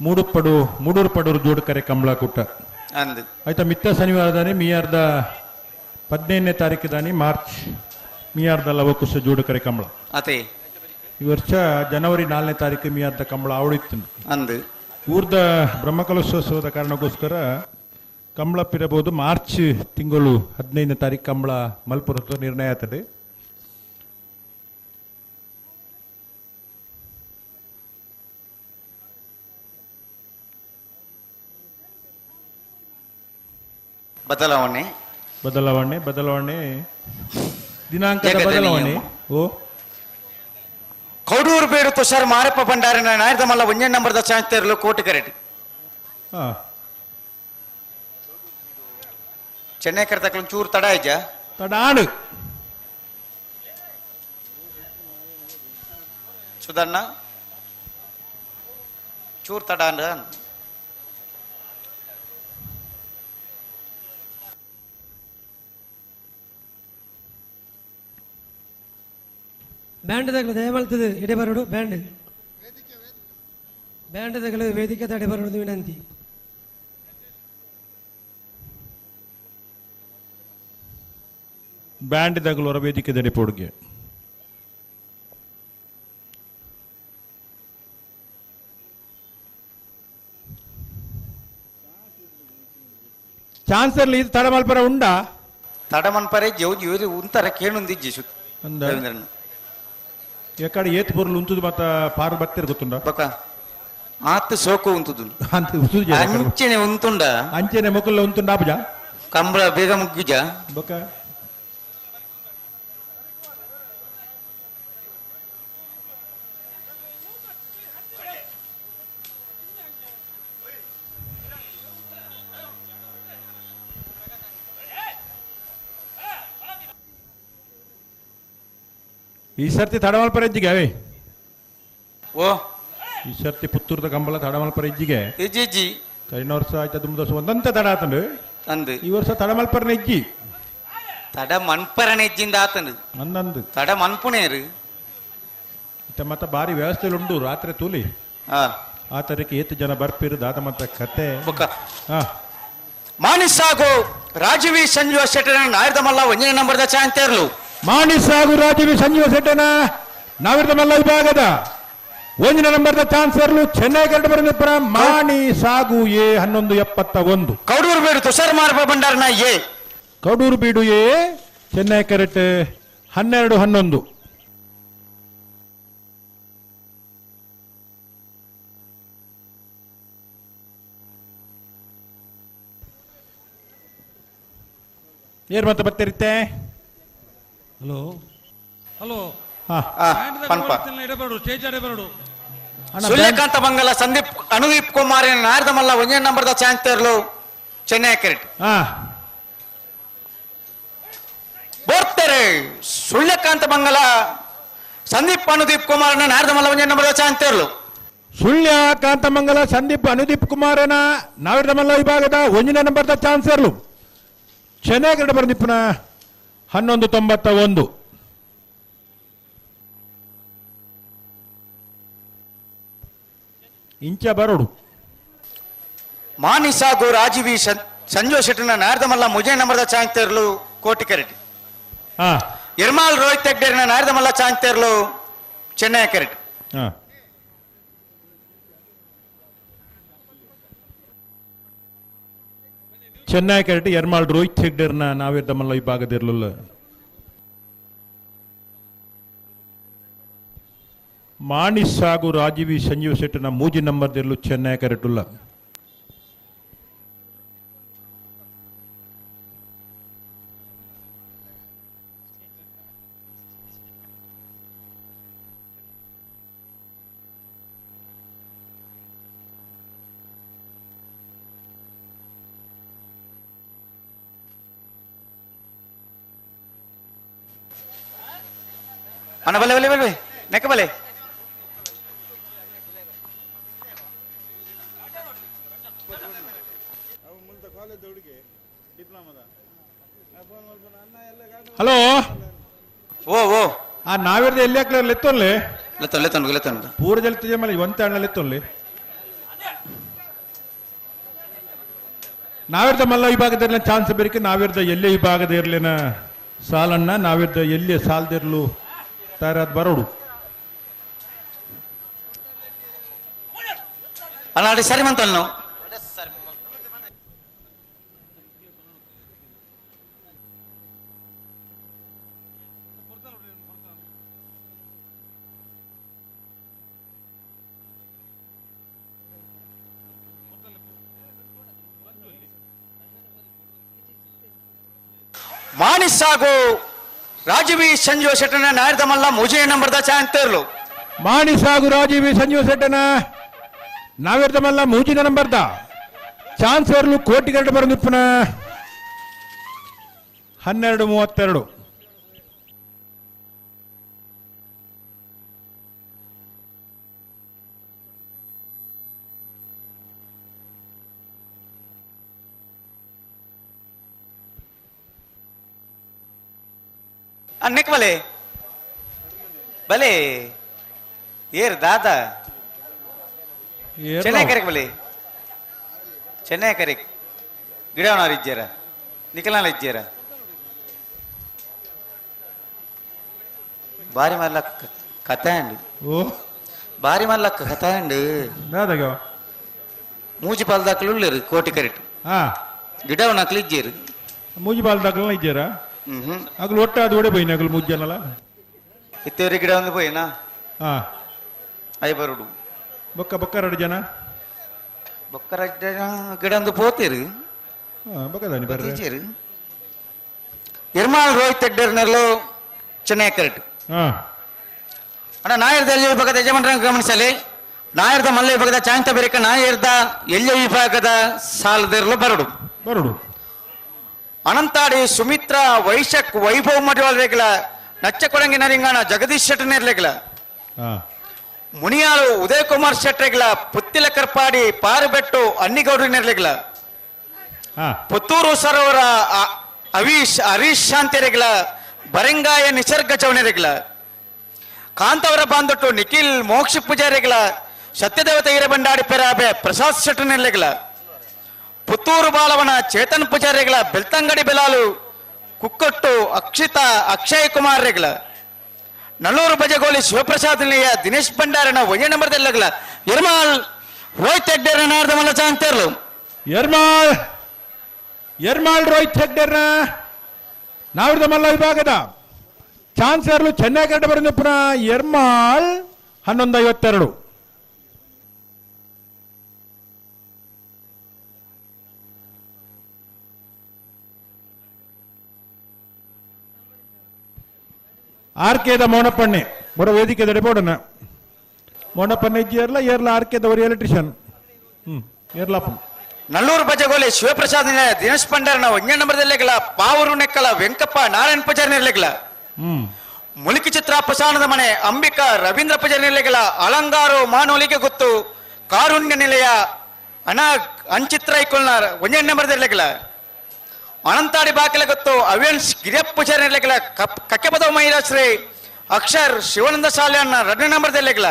ಮೂಡುಪಡು ಮೂಡೂರು ಜೋಡುಕರೆ ಕಂಬಳಕೂಟ ಆಯ್ತಾ. ಮಿತ್ತ ಶನಿವಾರದಾನೆ ಮಿಯಾರ್ದ 15ನೇ ತಾರೀಕು ದಾನಿ ಮಾರ್ಚ್ ಮಿಯಾರ್ದ ಲವಕುಶ ಜೋಡುಕರೆ ಕಂಬಳ. ಈ ವರ್ಷ ಜನವರಿ 4ನೇ ತಾರೀಕು ಮಿಯಾರ್ದ ಕಂಬಳ ಆವಡಿತ್ತು ಅಂದು ಊರ್ದ ಬ್ರಹ್ಮಕಲಶೋತ್ಸವದ ಕಾರಣಕ್ಕೋಸ್ಕರ ಕಂಬಳ ಪಿರಬಹುದು ಮಾರ್ಚ್ ತಿಂಗಳು 15ನೇ ತಾರೀಕು ಕಂಬಳ ಮಲ್ಪುರತ್ವ ನಿರ್ಣಯ ಆಗ್ತದೆ. ಬದಲಾವಣೆ ಬದಲಾವಣೆ ಬದಲಾವಣೆ ದಿನಾಂಕದ ಬದಲಾವಣೆ. ಓ ಕೌಡೂರು ಬೇಡು ತುಷಾರ್ ಮಾರಪ್ಪ ಭಂಡಾರಿನ ನಾಯರ್ದಮಲ್ಲ ಒಂಜೇ ನಂಬರ್ದ ಚಾಂತರ್ಲು ಕೋಟಿ ಕರೆಟಿ. ಚೆನ್ನೈ ಕರೆತಕ್ಲ ಚೂರು ತಡ ಆಯ್ಜ ತಡಾಡು. ಸುಧಣ್ಣ ಚೂರ್ ತಡ ಅಂದ್ರ ಬ್ಯಾಂಡ್ ತಗಲು ದಯಮಲ್ತದೆ ಎಡೆ ಬರೋಡು ಬ್ಯಾಂಡ್ ಬ್ಯಾಂಡ್ ತಗಲು ವೇದಿಕೆ ತಡೆ ಬರೋದು ವಿನಂತಿ. ಬ್ಯಾಂಡ್ ತಗಲು ವೇದಿಕೆ ತಡೆ ಪೋಡುಗೆ. ಚಾನ್ಸರ್ ಇದು ತಡಮಲ್ಪರ ಉಂಡಾ? ತಡಮನ್ಪರೆ ಜೌಜಿ ಇವರು ಉಂತರ ಕೇಳುಂದಿಜ್ಜಿ ಸುತ್ತ ರವೀಂದ್ರಣ್ಣ. ಎಕಡೆ ಏತ್ ಬೊರ್ಲು ಉಂತುದು ಮತ್ತ ಪಾರು ಬತ್ತಿರ ಗೊತ್ತುಂಡ ಬೊಕ ಆತ್ ಸೋಕು ಉಂತುದು ಅಂತ ಉಂತುದು ಅಂಚೆನೆ ಉಂತುಂಡ ಅಂಚೆನೆ ಮೊಕುಲ್ಲ ಉಂತುಂಡ ಆಪುಜ ಕಂಬಳ ಬೇಗ ಮುಗ್ಗುಜ ಬೊಕ ಈ ಸರ್ತಿ ತಡಮಲ್ಪರ ಇಜ್ಜಿಗೆ ಅವೇ ಓ ಈ ಸರ್ತಿ ಪುತ್ತೂರದ ಕಂಬಳ ತಡಮಲ್ಪರ ಇಜ್ಜಿಗೆ ಇಜ್ಜಿ ಇಜ್ಜಿ ಕರಿನ ವರ್ಷ ಆಯ್ತು ದುಮ್ದ ವರ್ಷ ಒಂದಂತ ತಡ ಆತಂಡು ಅಂದು ಈ ವರ್ಷ ತಡಮಲ್ಪರನ ಇಜ್ಜಿ ತಡ ಮನ್ಪರನ ಇಜ್ಜಿಂದ ಆತಂಡು ಅಂದಂದು ತಡ ಮನ್ಪುಣೇರು ಇತ್ತ ಮತ್ತ ಬಾರಿ ವ್ಯವಸ್ಥೆ ಉಂಡು ರಾತ್ರಿ ತೂಲಿ ಆ ತರಕ್ಕೆ ಏತು ಜನ ಬರ್ಪಿರು ದಾದ ಮತ್ತ ಕತೆ ಮಾನಿಸಾಗು ರಾಜೀವಿ ಸಂಜೀವ ಶೆಟ್ಟರ ನಾಯರ್ದ ಮಲ್ಲ ಒಂದನೇ ನಂಬರ್ದ ಚಾಂತೇರ್ಲು ಮಾಣಿಸಾಗು ರಾಜೀವಿ ಸಂಜೀವ ಶೆಟ್ಟನ ನಾವಿರ್ದ ಮಲ್ಲ ವಿಭಾಗದ ಒಂದನೇ ನಂಬರ್ದ ಚಾನ್ಸರ್ಲು ಚೆನ್ನೈ ಕರಡು ಬರಂದಿಪ್ಪರ ಮಾಣಿ ಸಾಗು ಎ 1171. ಕೌಡೂರು ಬೀಡು ತುಷಾರ್ ಮಾರ್ಪ ಭಂಡಾರನ ಎ ಕೌಡೂರು ಬೀಡು ಎ ಚೆನ್ನೈ ಕರೆಟ್ 12-11. ಏರ್ ಮತ್ತೆ ಬತ್ತಿರುತ್ತೆ. ಹಲೋ ಹಲೋ ಸೂರ್ಯಕಾಂತ ಬಂಗಲ ಸಂದೀಪ್ ಅನುದೀಪ್ ಕುಮಾರ್ ನಾರದ ಮಲ್ಲ ಒಂದನೇ ನಂಬರ್ದ ಚಾಂತೇರ್ಲು ಚೆನ್ನೈ ಕ್ರಿಕೆಟ್ ಬೋರ್ತಾರೆ. ಸೂರ್ಯಕಾಂತ ಬಂಗಲ ಸಂದೀಪ್ ಅನುದೀಪ್ ಕುಮಾರ್ ನಾರದ ಮಲ್ಲ ಒಂದನೇ ನಂಬರ್ದ ಚಾಂತೇರ್ಲು ಸುಳ್ಯ ಕಾಂತಮಂಗಲ ಸಂದೀಪ್ ಅನುದೀಪ್ ಕುಮಾರನ ನಾವಿರದ ಮಲ್ಲ ವಿಭಾಗದ ಒಂದನೇ ನಂಬರ್ದ ಚಾನ್ಸರ್ಲು ಚೆನ್ನೈ ಕ್ರಿಕೆಟ್ ಬರಂದಿಪ್ಪನ 11-91. ಇಂಚ ಬರೋಡು ಮಾನಿಸಾಗು ರಾಜೀವಿ ಸಂಜು ಶೆಟ್ಟನ ನಾರದಮಲ್ಲ ಮುಜೆ ನಂಬರ್ದ ಚಾಂಗ್ತೇರ್ಲು ಕೋಟಿ ಕರೆಟ್ ಎರ್ಮಾಲ್ ರೋಹಿತ್ ಹೆಗ್ಡೇರ್ನ ನಾರದಮಲ್ಲ ಚಾಂಗ್ತೇರ್ಲು ಚೆನ್ನೈ ಕರೆಟ್. ಚೆನ್ನೈ ಕರೆಟ್ ಎರ್ಮಾಲ್ ರೋಹಿತ್ ಹೆಗ್ಡೇರ್ನ ನಾವಿರ್ದಮಲ್ಲ ವಿಭಾಗದಿರ್ಲಿಲ್ಲ. ಮಾಣಿಸಾಗು ರಾಜೀವಿ ಸಂಜೀವ್ ಶೆಟ್ಟನ ಮೂಜಿ ನಂಬರ್ದಿರ್ಲು ಚೆನ್ನೈ ಕರೆಟುಲ್ಲ. ಅಣ್ಣ ಬಲೆ ಬಲೆ ಬಲೆ ನೆಕ್ಕ ಬಲೆ ಹಲೋ ಓ ಓ ಆ ನಾವಿರ್ದ ಎಲ್ಲಿ ಹಾಕ್ಲ ಲೆತ್ತೊನ್ಲೆ ಲೆತ್ತೊನ್ ಲೆತ್ತೊನ್ ಲೆತ್ತೊನ್ ಪೂರ ಜಲ್ತಿ ಮೇಲೆ ಒಂತ ಅಣ್ಣ ಲೆತ್ತೊನ್ಲೆ ನಾವಿರ್ದ ಮಲ್ಲ ವಿಭಾಗದ ಚಾನ್ಸ್ ಬೇರಿಕೆ ನಾವಿರ್ದ ಎಲ್ಲೇ ವಿಭಾಗದ ಇರ್ಲಿನ ಸಾಲಣ್ಣ ನಾವಿರ್ದ ಎಲ್ಲಿ ಸಾಲದಿರ್ಲು ತಯಾರಾದ ಬರೋಡು ಅಣ್ಣ ಸರಿ ಮಂತಲ್ಲ ಮಾಣಿಸಾಗು ರಾಜೀವಿ ಸಂಜೀವ ಶೆಟ್ಟನ ನಾಯರ್ದ ಮಲ್ಲ ಮುಜೆ ನಂಬರ್ದ ಚಾಂತೇರ್ಲು ಮಾಣಿಸಾಗು ರಾಜೀವಿ ಸಂಜೀವ ಶೆಟ್ಟನ ನಾವಿರ್ದ ಮಲ್ಲ ಮೂಜಿನ ನಂಬರ್ದ ಚಾನ್ಸರ್ಲು ಕೋಟಿಗರಡು ಬರಂದಿಪ್ಪನ 12-32. ನೆಕ್ ಬಲೆ ಬಲೆ ಏರ್ ದಾದಾ ಚೆನ್ನೈ ಕರೆಕ್ ಬಲೆ ಚೆನ್ನೈ ಕರೆಕ್ ಗಿಡವನವ್ರು ಇಜ್ಜಾರ ನಿಖಲಾಲ ಇಜ್ಜಾರ ಬಾರಿ ಮಲ್ಲ ಕಥೆ ಅಂಡ್ ಓ ಬಾರಿ ಮಲ್ಲ ಕಥೆ ಅಂಡ್ ದಾದಾಗ ಮೂಜಿ ಪಾಲ್ದಾಕ್ಲು ಉಳ್ಳೇರು ಕೋಟಿ ಕರೆಟ್ ಹಾ ಗಿಡವನಕ್ಲು ಇಜ್ಜೇರು ಮೂಜಿ ಪಾಲ್ದಾಕ್ಲ ಇಜ್ಜಾರ ಹ್ಮ್ ಅಗಲು ಒಟ್ಟಾದ ಓಡೆ ಪೋಯಿನ ಅಗಲು ಮೂಜಿ ಜನಲ ಇತ್ತೇರಿ ಗಿಡ ಒಂದು ಪೋಯಿನಾ ಹಾ I ಬರುಡು ಬೊಕ್ಕ ಬೊಕ್ಕ ಎರಡು ಜನ ಬೊಕ್ಕ ರಡ್ಡು ಜನ ಗಿಡ ಒಂದು ಪೋತೇರು ಹಾ ಬೊಕ್ಕದಾನಿ ಬರ್ರೆ ಟೀಚರ್ ಎರ್ಮಾಲ್ ರೋಹಿತ್ ಹೆಗ್ಡೇರ್ನಲ್ಲೂ ಚೆನ್ನೈ ಕರೆಕ್ಟ್ ಹಾ ಅಣ್ಣ ನಾಯರ್ದ ಎಲ್ಲಿ ವಿಭಾಗದ ಯಜಮಾನರನ್ನು ಗಮನಿಸಲಿ. ನಾಯರ್ದ ಮಲ್ಲ ವಿಭಾಗದ ಚಾಂತ ಬೆರಿಕ ನಾಯರ್ದ ಎಲ್ಲಿ ವಿಭಾಗದ ಸಾಲದಿರಲು ಬರಡು ಬರಡು. ಅನಂತಾಡಿ ಸುಮಿತ್ರಾ ವೈಶಕ್ ವೈಭವ್ ಮಡಿವಾಳರೇಗಲ ನಚ್ಚಕೊಡಂಗಿ ನರಿಂಗಾಣ ಜಗದೀಶ್ ಶೆಟ್ಟನೇರ್ಲೆಗಲ ಮುನಿಯಾಳು ಉದಯ್ ಕುಮಾರ್ ಶೆಟ್ಟರೆಗಲ ಪುತ್ತಿಲ ಕರ್ಪಾಡಿ ಪಾರುಬೆಟ್ಟು ಅನ್ನಿಗೌಡ್ರ ನೆರ್ಲೆಗಲ ಪುತ್ತೂರು ಸರೋವರ ಅವೀಶ್ ಹರೀಶ್ ಶಾಂತಿರೆಗಲ ಬರಂಗಾಯ ನಿಸರ್ಗ ಚೌನೆರೆಗಲ ಕಾಂತವರ ಬಾಂದೊಟ್ಟು ನಿಖಿಲ್ ಮೋಕ್ಷ ಪೂಜಾರಿಗಳ ಸತ್ಯದೇವತೆ ಹಿರೇಬಂಡಾಡಿ ಪೆರಾಬೆ ಪ್ರಸಾದ್ ಶೆಟ್ಟನೆರ್ಲೆಗಲ ಪುತ್ತೂರು ಬಾಲವನ ಚೇತನ್ ಪೂಜಾರಿಗಳ ಬೆಳ್ತಂಗಡಿ ಬೆಲಾಲು ಕುಕ್ಕಟ್ಟು ಅಕ್ಷಿತಾ ಅಕ್ಷಯ್ ಕುಮಾರ್ ರೆಗ್ಲ ನಲ್ಲೂರು ಬಜಗೋಲಿ ಶಿವಪ್ರಸಾದ್ ನಿಲಯ ದಿನೇಶ್ ಭಂಡಾರನ ಒಯ್ಯ ನಂಬರ್ದೆಲ್ಲಗಲ ಎರ್ಮಾಲ್ ರೋಹಿತ್ ಹೆಗ್ಡೇರ್ನ ನಾರ್ದ ಮಲ್ಲ ಚಾಂತೇರ್ಲು ಎರ್ಮಾಳ್ ಎರ್ಮಾಳ್ ರೋಹಿತ್ ಹೆಗ್ಡೇರ್ನ ನಾವಿರದ ಮಲ್ಲ ವಿಭಾಗದ ಚಾನ್ಸರ್ಲು ಚೆನ್ನೈ ಕರಡು ಬರಿಂದ ಪುನಃ ಎರ್ಮಾಳ್ 11:52. ಆರ್ ಕೆದ ಮೌನಪ್ಪಣ್ಣೆ ಬರೋ ವೇದಿಕೆ ದಡೆ ಬೋಡನ ಮೌನಪ್ಪಣ್ಣೆ ಇಜ್ಜಿ ಏರ್ಲ ಏರ್ಲ ಆರ್ ಕೆದವರು ಎಲೆಕ್ಟ್ರಿಷಿಯನ್ ಏರ್ಲಾಪ ನಲ್ಲೂರು ಬಜಗೋಲಿ ಶಿವಪ್ರಸಾದ್ ನಿಲಯ ದಿನೇಶ್ ಭಂಡಾರನ ಒಂಜ ನಂಬರ್ದಲ್ಲೆಗಲ ಪಾವೂರು ನೆಕ್ಕಲ ವೆಂಕಪ್ಪ ನಾರಾಯಣ ಪೂಜಾರಿ ನಿರ್ಲೆಗಲ ಮುಲಿಕಿ ಚಿತ್ರ ಪ್ರಸಾಣದ ಮನೆ ಅಂಬಿಕಾ ರವೀಂದ್ರ ಪೂಜಾರಿ ನಿರ್ಲೆಗಲ ಅಲಂಗಾರು ಮಾನವಲಿಗೆ ಗೊತ್ತು ಕಾರುಣ್ಯ ನಿಲಯ ಅನಾಗ್ ಅಂಚಿತ್ರ ಐಕೊಲ್ನಾರ್ ಒಂಜ ನಂಬರ್ದಲ್ಲೆಗಲ ಅನಂತಾಡಿ ಬಾಕಿಲ ಗೊತ್ತು ಅವ್ಯನ್ಸ್ ಗಿರಿಯಪ್ಪ ಪೂಜಾರಿ ನಿರ್ಲೆಗಲ ಕಕ್ಕೆಪದವ ಮಹಿಳಾಶ್ರೀ ಅಕ್ಷರ್ ಶಿವಾನಂದ ಸಾಲ್ಯಾನ್ನ ಎರಡನೇ ನಂಬರ್ದಲ್ಲೆಗಲ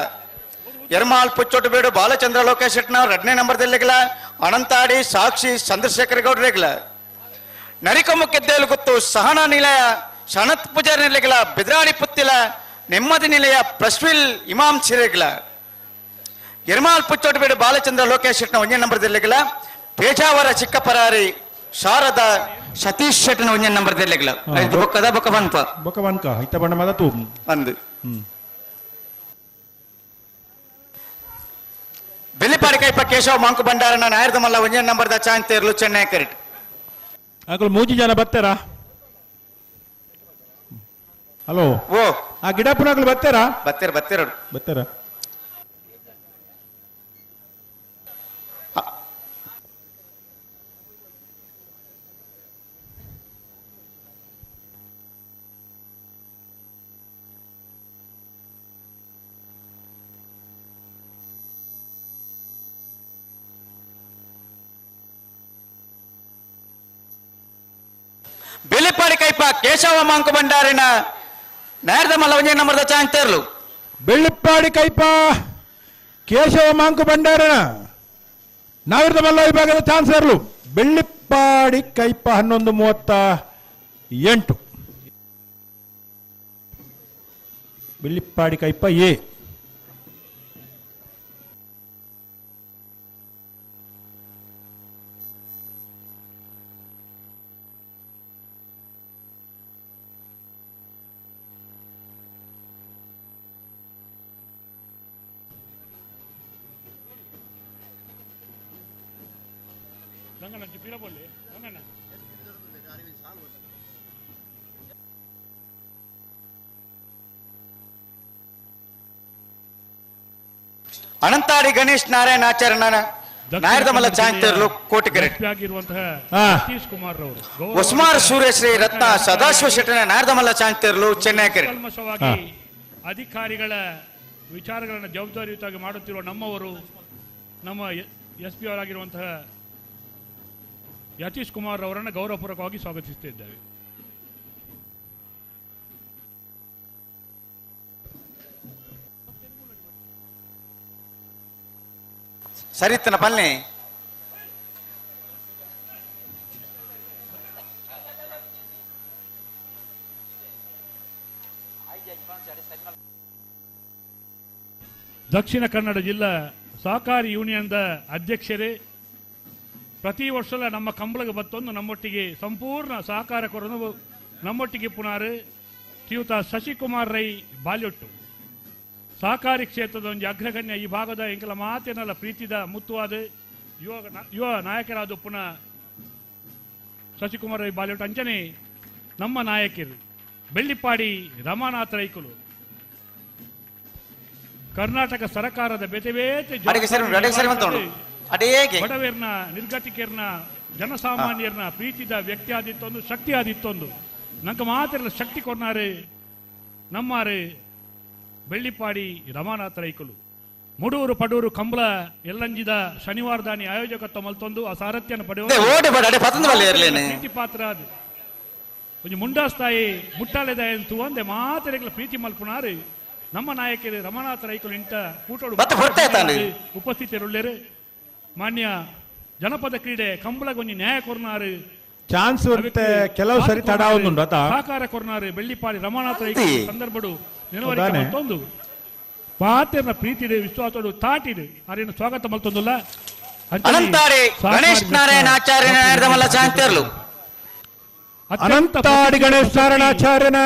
ಎರ್ಮಾಲ್ ಪುಚ್ಚೋಟು ಬೇಡು ಬಾಲಚಂದ್ರ ಲೋಕೇಶ್ ಶೆಟ್ನ ಎರಡನೇ ನಂಬರ್ದಲ್ಲೆಗಲ ಅನಂತಾಡಿ ಸಾಕ್ಷಿ ಚಂದ್ರಶೇಖರ್ ಗೌಡ್ರೆಗಲ ನರಿಕೊಮ್ಮ ಕೆದ್ದೇಲು ಗೊತ್ತು ಸಹನಾ ನಿಲಯ ಸನತ್ ಪೂಜಾರಿ ನಿಲಯಗಳ ಬೆದ್ರಾಡಿ ಪುತ್ತಿಲ ನೆಮ್ಮದಿ ನಿಲಯ ಪ್ರಸ್ವಿಲ್ ಇಮಾಮ್ ಸಿರೆಗಲ ಎರ್ಮಾಲ್ ಪುಚ್ಚೋಟು ಬೇಡು ಬಾಲಚಂದ್ರ ಲೋಕೇಶ್ ಶೆಟ್ನ ಒಂದೇ ನಂಬರ್ದಲ್ಲೆಗಲ ಪೇಜಾವರ ಚಿಕ್ಕಪರಾರಿ ಶಾರದಾ ಸತೀಶ್ ಶೆಟ್ನ ಒಂದೇ ನಂಬರ್ದಲ್ಲೆಗಲ ಬೊಕ್ಕದ ಬೊಕ್ಕ ಬನ್ಪ ಬೊಕ್ಕ ಬನ್ಕ ಇತ್ತ ಬಣ್ಣ ಮದ ತೂ ಅಂದು ಬೆಳ್ಳಿಪಾಡಿ ಕೈಪ ಕೇಶವ ಮಾಂಕು ಭಂಡಾರನ ನಾಯರ್ದ ಮಲ್ಲ ಒಂದೇ ನಂಬರ್ದ ಚಾಂತೇರ್ಲು ಚೆನ್ನೈ ಕರೆಟ್ ಅಗಲು ಮೂಜಿ ಜನ ಬರ್ತಾರಾ? ಹಲೋ ಓ ಆ ಗಿಡಪ್ಪನಗಳು ಬರ್ತಾರಾ? ಬರ್ತೀರ ಬರ್ತೀರ ಬರ್ತಾರ. ಬೆಳ್ಳಿಪಾಡಿ ಕೈಪ ಕೇಶವ ಮಾಂಕು ಭಂಡಾರಿನ ನಾಯರ್ದ ಮಲ್ಲ ಒಂದೇ ನಂಬರ್ದ ಚಾಂತೇರ್ಲು ಬೆಳ್ಳಿಪ್ಪಾಡಿ ಕೈಪ ಕೇಶವ ಮಾಂಕು ಭಂಡಾರನ ನಾವಿರದ ಮಲ್ಲ ವಿಭಾಗದ ಚಾನ್ಸರ್ಲು ಬೆಳ್ಳಿಪ್ಪಾಡಿ ಕೈಪ 11:38. ಬೆಳ್ಳಿಪ್ಪಾಡಿ ಕೈಪ ಎ ಅನಂತಾಡಿ ಗಣೇಶ್ ನಾರಾಯಣ ಆಚಾರ್ಯನ ನಾಯರ್ದ ಮಲ್ಲ ಚಾಂತೇರ್ಲು ಕೋಟಿಕೆರೆ ಆಗಿರುವಂತಹ ಸತೀಶ್ ಕುಮಾರ್ ರವರು ಉಸ್ಮಾರ್ ಸೂರ್ಯಶ್ರೀ ರತ್ನ ಸದಾಶಿವ ಶೆಟ್ಟನ ನಾಯರ್ದ ಮಲ್ಲ ಚಾಂತೇರ್ಲು ಚೆನ್ನೈ ಕೆರೆ ಕಲ್ಮಶವಾಗಿ ಅಧಿಕಾರಿಗಳ ವಿಚಾರಗಳನ್ನು ಜವಾಬ್ದಾರಿಯುತವಾಗಿ ಮಾಡುತ್ತಿರುವ ನಮ್ಮವರು ನಮ್ಮ ಎಸ್ ಪಿ ಅವರಾಗಿರುವಂತಹ ಯತೀಶ್ ಕುಮಾರ್ ಅವರನ್ನು ಗೌರವಪೂರ್ವಕವಾಗಿ ಸ್ವಾಗತಿಸುತ್ತಿದ್ದೇವೆ. ಸರಿತನ ಪಲ್ನೆ ದಕ್ಷಿಣ ಕನ್ನಡ ಜಿಲ್ಲಾ ಸಹಕಾರಿ ಯೂನಿಯನ್ದ ಅಧ್ಯಕ್ಷರೇ, ಪ್ರತಿ ವರ್ಷದ ನಮ್ಮ ಕಂಬಳಗೆ ಬತ್ತೊಂದು ನಮ್ಮೊಟ್ಟಿಗೆ ಸಂಪೂರ್ಣ ಸಹಕಾರ ಕೊರನು ನಮ್ಮೊಟ್ಟಿಗೆ ಪುನಾರು ಶ್ರೀಯುತ ಶಶಿಕುಮಾರ್ ರೈ ಬಾಲ್ಯೊಟ್ಟು ಸಹಕಾರಿ ಕ್ಷೇತ್ರದ ಒಂದು ಅಗ್ರಗಣ್ಯ ಈ ಭಾಗದ ಎಂಕಲ ಮಾತೇನಲ್ಲ ಪ್ರೀತಿದ ಮುತ್ತುವಾದ ಯುವ ನಾಯಕರಾದ ಪುನಃ ಶಶಿಕುಮಾರ್ ರೈ ಬಾಲ್ಯೊಟ್ಟು ಅಂಚನೆ ನಮ್ಮ ನಾಯಕರು ಬೆಳ್ಳಿಪಾಡಿ ರಮಾನಾಥ ರೈಕುಲು ಕರ್ನಾಟಕ ಸರ್ಕಾರದ ಬೇತೆ ಬೇತೆ ಬಡವೇರ್ನ ನಿರ್ಗತಿಕರ್ನ ಜನಸಾಮಾನ್ಯರ್ನ ಪ್ರೀತಿದ ವ್ಯಕ್ತಿ ಆದಿತ್ತೊಂದು ಶಕ್ತಿ ಆದಿತ್ತೊಂದು ನಂಗೆ ಮಾತ್ರ ಶಕ್ತಿ ಕೊರ್ನಾರೆ ನಮ್ಮಾರೆ ಬೆಳ್ಳಿಪಾಡಿ ರಮಾನಾಥ ರೈಕುಲು ಮುಡೂರು ಪಡೂರು ಕಂಬಳ ಎಲ್ಲಂಜಿದ ಶನಿವಾರದಾನಿ ಆಯೋಜಕತ್ವ ಮಲ್ತೊಂದು ಆ ಸಾರಥ್ಯನ ಪಡೆಯುವ ಪ್ರೀತಿ ಪಾತ್ರ ಅದು ಒಂಜಿ ಮುಂಡಾಸ್ತಾಯಿ ಮುಟ್ಟಾಲೆದ ಒಂದೇ ಮಾತೆರೆಗಳ ಪ್ರೀತಿ ಮಲ್ಪುನಾರು ನಮ್ಮ ನಾಯಕರು ರಮಾನಾಥ ರೈಕುಲು ಇಂಟ ಕೂಟೋಡು ಉಪಸ್ಥಿತರುಳ್ಳೇರು ಮಾನ್ಯ ಜನಪದ ಕ್ರೀಡೆ ಕಂಬಳಗೊಂಜಿ ನ್ಯಾಯ ಕೊರ್ನಾರು ಚಾನ್ಸ್ ಕೆಲವು ಸರಿ ತಡ ಉಂಟು ಸಹಕಾರ ಕೊರ್ನಾರು ಬೆಳ್ಳಿಪಾಡಿ ರಮಾನಾಥ ರೈಕುಲು ಸಂದರ್ಭಡು ನೆನವರಿಕೆ ಮತ್ತೊಂದು ಪಾತ್ರನ ಪ್ರೀತಿದೆ ವಿಶ್ವಾಸೋಡು ತಾಟಿದೆ ಅರೇನು ಸ್ವಾಗತ ಮಲ್ತೊಂದುಲ್ಲ ಅನಂತಾಡಿ ಗಣೇಶ್ ನಾರಾಯಣ ಆಚಾರ್ಯನ ಅನಂತಾಡಿ ಗಣೇಶ್ ನಾರಾಯಣಾಚಾರ್ಯನ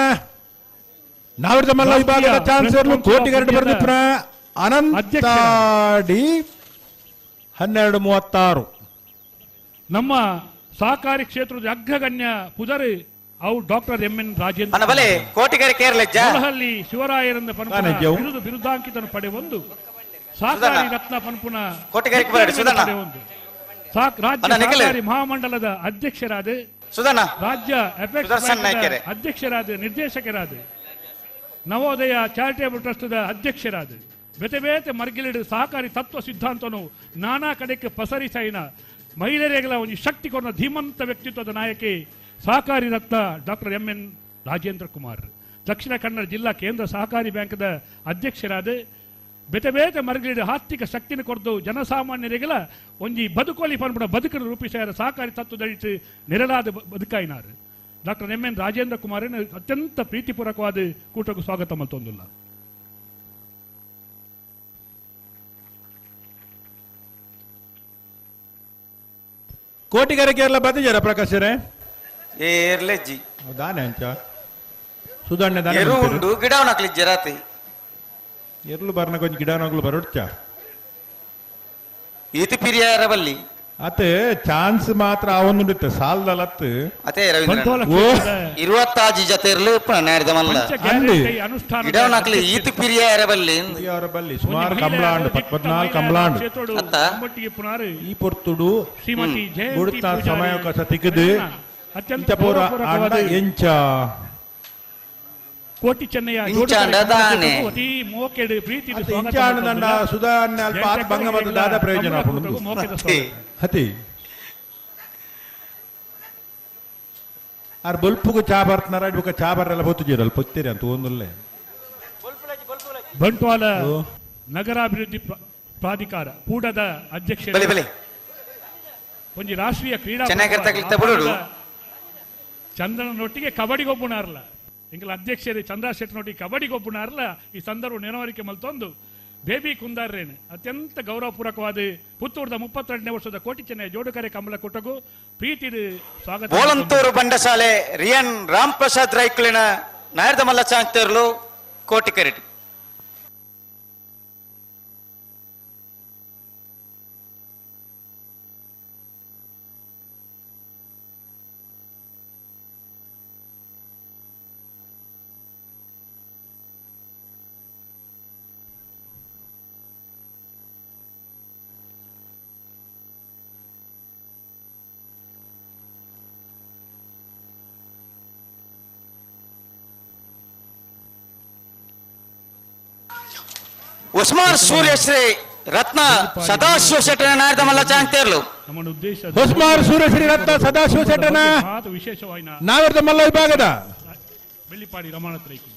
ನಾವಿರದ ಮಲ್ಲ ವಿಭಾಗದ ಚಾನ್ಸ್ ಕೋಟಿಗರಡು ಬರೆದಿಪ್ರ ಅನಂತಾಡಿ 12:36. ನಮ್ಮ ಸಹಕಾರಿ ಕ್ಷೇತ್ರದ ಅಗ್ರಗಣ್ಯ ಪುದರಿ ಅವು ಡಾಕ್ಟರ್ ಎಂ ಎನ್ ರಾಜೇಂದ್ರ ಕೊಲಹಳ್ಳಿ ಶಿವರಾಯರಿಂದ ಪನ್ಪುನ ಬಿರುದು ಬಿರುದಾಂಕಿತನು ಪಡೆಯೊಂದು ಸಹಕಾರಿ ರತ್ನ ಪನ್ಪುನ ಪಡೆಯೊಂದು ರಾಜ್ಯ ಸಹಕಾರಿ ಮಹಾಮಂಡಲದ ಅಧ್ಯಕ್ಷರಾದ ರಾಜ್ಯ ಅಪೆಕ್ಸ್ ಅಧ್ಯಕ್ಷರಾದ ನಿರ್ದೇಶಕರಾದ ನವೋದಯ ಚಾರಿಟೇಬಲ್ ಟ್ರಸ್ಟ್ದ ಅಧ್ಯಕ್ಷರಾದ ಬೇತೆ ಬೇತೆ ಮರ್ಗಿಲಿಡು ಸಹಕಾರಿ ತತ್ವ ಸಿದ್ಧಾಂತನು ನಾನಾ ಕಡೆಗೆ ಪಸರಿಸೈನ ಮಹಿಳೆಯರಿಗೆಲ್ಲ ಒಂದು ಶಕ್ತಿ ಕೊಡ ಧೀಮಂತ ವ್ಯಕ್ತಿತ್ವದ ನಾಯಕಿ ಸಹಕಾರಿ ರತ್ನ doctor M N Rajendra Kumar Dakshina Kannada ಜಿಲ್ಲಾ ಕೇಂದ್ರ ಸಹಕಾರಿ ಬ್ಯಾಂಕ್ದ ಅಧ್ಯಕ್ಷರಾದ ಬೇತೆ ಬೇತೆ ಮರ್ಗಿಲಿಡು ಆರ್ಥಿಕ ಶಕ್ತಿನ ಕೊರದು ಜನಸಾಮಾನ್ಯರಿಗೆಲ್ಲ ಒಂಜಿ ಬದುಕೋಲಿ ಪನ್ಪುನ ಬದುಕನ್ನು ರೂಪಿಸಾರ ಸಹಕಾರಿ ತತ್ವದಡಿಟ್ಟು ನೆರಳಾದ ಬದುಕಾಯಿನಾರು ಡಾಕ್ಟರ್ ಎಂ ಎನ್ ರಾಜೇಂದ್ರ ಕುಮಾರನ ಅತ್ಯಂತ ಪ್ರೀತಿಪೂರ್ವಕವಾದ ಕೂಟಕ್ಕೂ ಸ್ವಾಗತ ಮತ್ತೊಂದಿಲ್ಲ. ಕೋಟಿಗರ ಕೇರಳ ಬದಿಜಾರ ಪ್ರಕಾಶರೇ ಏರ್ಲೆಜ್ಜಿ ದಾನೆ ಅಂಚ ಸುಧಣ್ಣ ದಾನೆ ಎರು ಉಂಡು ಗಿಡವನಕ್ಲಿ ಜರಾತಿ ಎರ್ಲು ಬರ್ನ ಕೊಂಚ ಗಿಡವನಕ್ಲು ಬರೋಡ್ಚ ಈತಿ ಪಿರಿಯಾರ ಬಲ್ಲಿ ಅತ್ತೆ ಚಾನ್ಸ್ ಮಾತ್ರ ಅವನುಂಡಿತ್ತು ಸಾಲ್ದಲತ್ತು ಅದೇ ರವೀಂದ್ರ 26 ಜತೆ ಇರಲು ನೇರದ ಮಲ್ಲ ಗಿಡವನಕ್ಲಿ ಈತಿ ಪಿರಿಯಾರ ಬಲ್ಲಿ ಪಿರಿಯಾರ ಬಲ್ಲಿ ಸುಮಾರು ಕಮಲಾಂಡು 14 ಕಮಲಾಂಡು ಈ ಪೊರ್ತುಡು ಶ್ರೀಮತಿ ಗುಡುತ್ತ ಸಮಯವಕಾಶ ತಿಕ್ಕದು ಅತ್ಯಂತ ಎಂಚ ಕೋಟಿ ಚೆನ್ನಯ್ಯ ಅತಿ ಮೋಕೆಡು ಪ್ರೀತಿ ಇಂಚಾಂಡ ಸುಧಾರಣೆ ಅಲ್ಪ ಆತ್ ಭಂಗ ಮತ್ತು ದಾದ ಪ್ರಯೋಜನ ಹತಿ ಆರ್ ಬೊಲ್ಪುಗು ಚಾ ಬರ್ತನಾರ ಬೊಕ್ಕ ಚಾ ಬರ್ರೆಲ್ಲ ಪೊತ್ತುಜೀರಲ್ಲ ಪೊತ್ತೀರಿ ಅಂತ ಒಂದುಲ್ಲೆ. ಬಂಟ್ವಾಳ ನಗರಾಭಿವೃದ್ಧಿ ಪ್ರಾಧಿಕಾರ ಕೂಡದ ಅಧ್ಯಕ್ಷ ಒಂಜಿ ರಾಷ್ಟ್ರೀಯ ಕ್ರೀಡಾ ಚಂದ್ರನೊಟ್ಟಿಗೆ ಕಬಡ್ಡಿಗೊಬ್ಬನಾರಲ್ಲ ಎಂಕಲ ಅಧ್ಯಕ್ಷರು ಚಂದ್ರ ಶೆಟ್ಟನೊಟ್ಟಿಗೆ ಕಬಡ್ಡಿಗೊಬ್ಬನಾರಲ್ಲ ಈ ಸಂದರ್ಭ ನೆನವರಿಕೆ ಮಲ್ತೊಂದು ಬೇಬಿ ಕುಂದಾರ್ರೇನು ಅತ್ಯಂತ ಗೌರವಪೂರ್ವಕವಾದ ಪುತ್ತೂರದ 32ನೇ ವರ್ಷದ ಕೋಟಿ ಚೆನ್ನೈ ಜೋಡುಕರೆ ಕಮಲ ಕೊಟ್ಟಗು ಪ್ರೀತಿ ಸ್ವಾಗತ. ಬೋಳಂತೂರು ಬಂಡಸಾಲೆ ರಿಯನ್ ರಾಮ್ ಪ್ರಸಾದ್ ರೈಕ್ಲಿನ ನಾಯರ್ದ ಮಲ್ಲ ಚಾಂತೇರ್ಲು ಕೋಟಿ ಕರೆಟಿ. ಉಸ್ಮಾನ್ ಸೂರ್ಯಶ್ರೀ ರತ್ನ ಸದಾಶಿವ ಶೆಟ್ಟನ ನಾಯರ್ದ ಮಲ್ಲ ಚಾಂತೇರ್ಲು. ಉಸ್ಮಾನ್ ಸೂರ್ಯಶ್ರೀ ರತ್ನ ಸದಾಶಿವ ಶೆಟ್ಟನ ನಾವರ್ದ ಮಲ್ಲ ವಿಭಾಗದ ಬೆಳ್ಳಿಪಾಡಿ ರಮಾನಾಥ ರೈಕು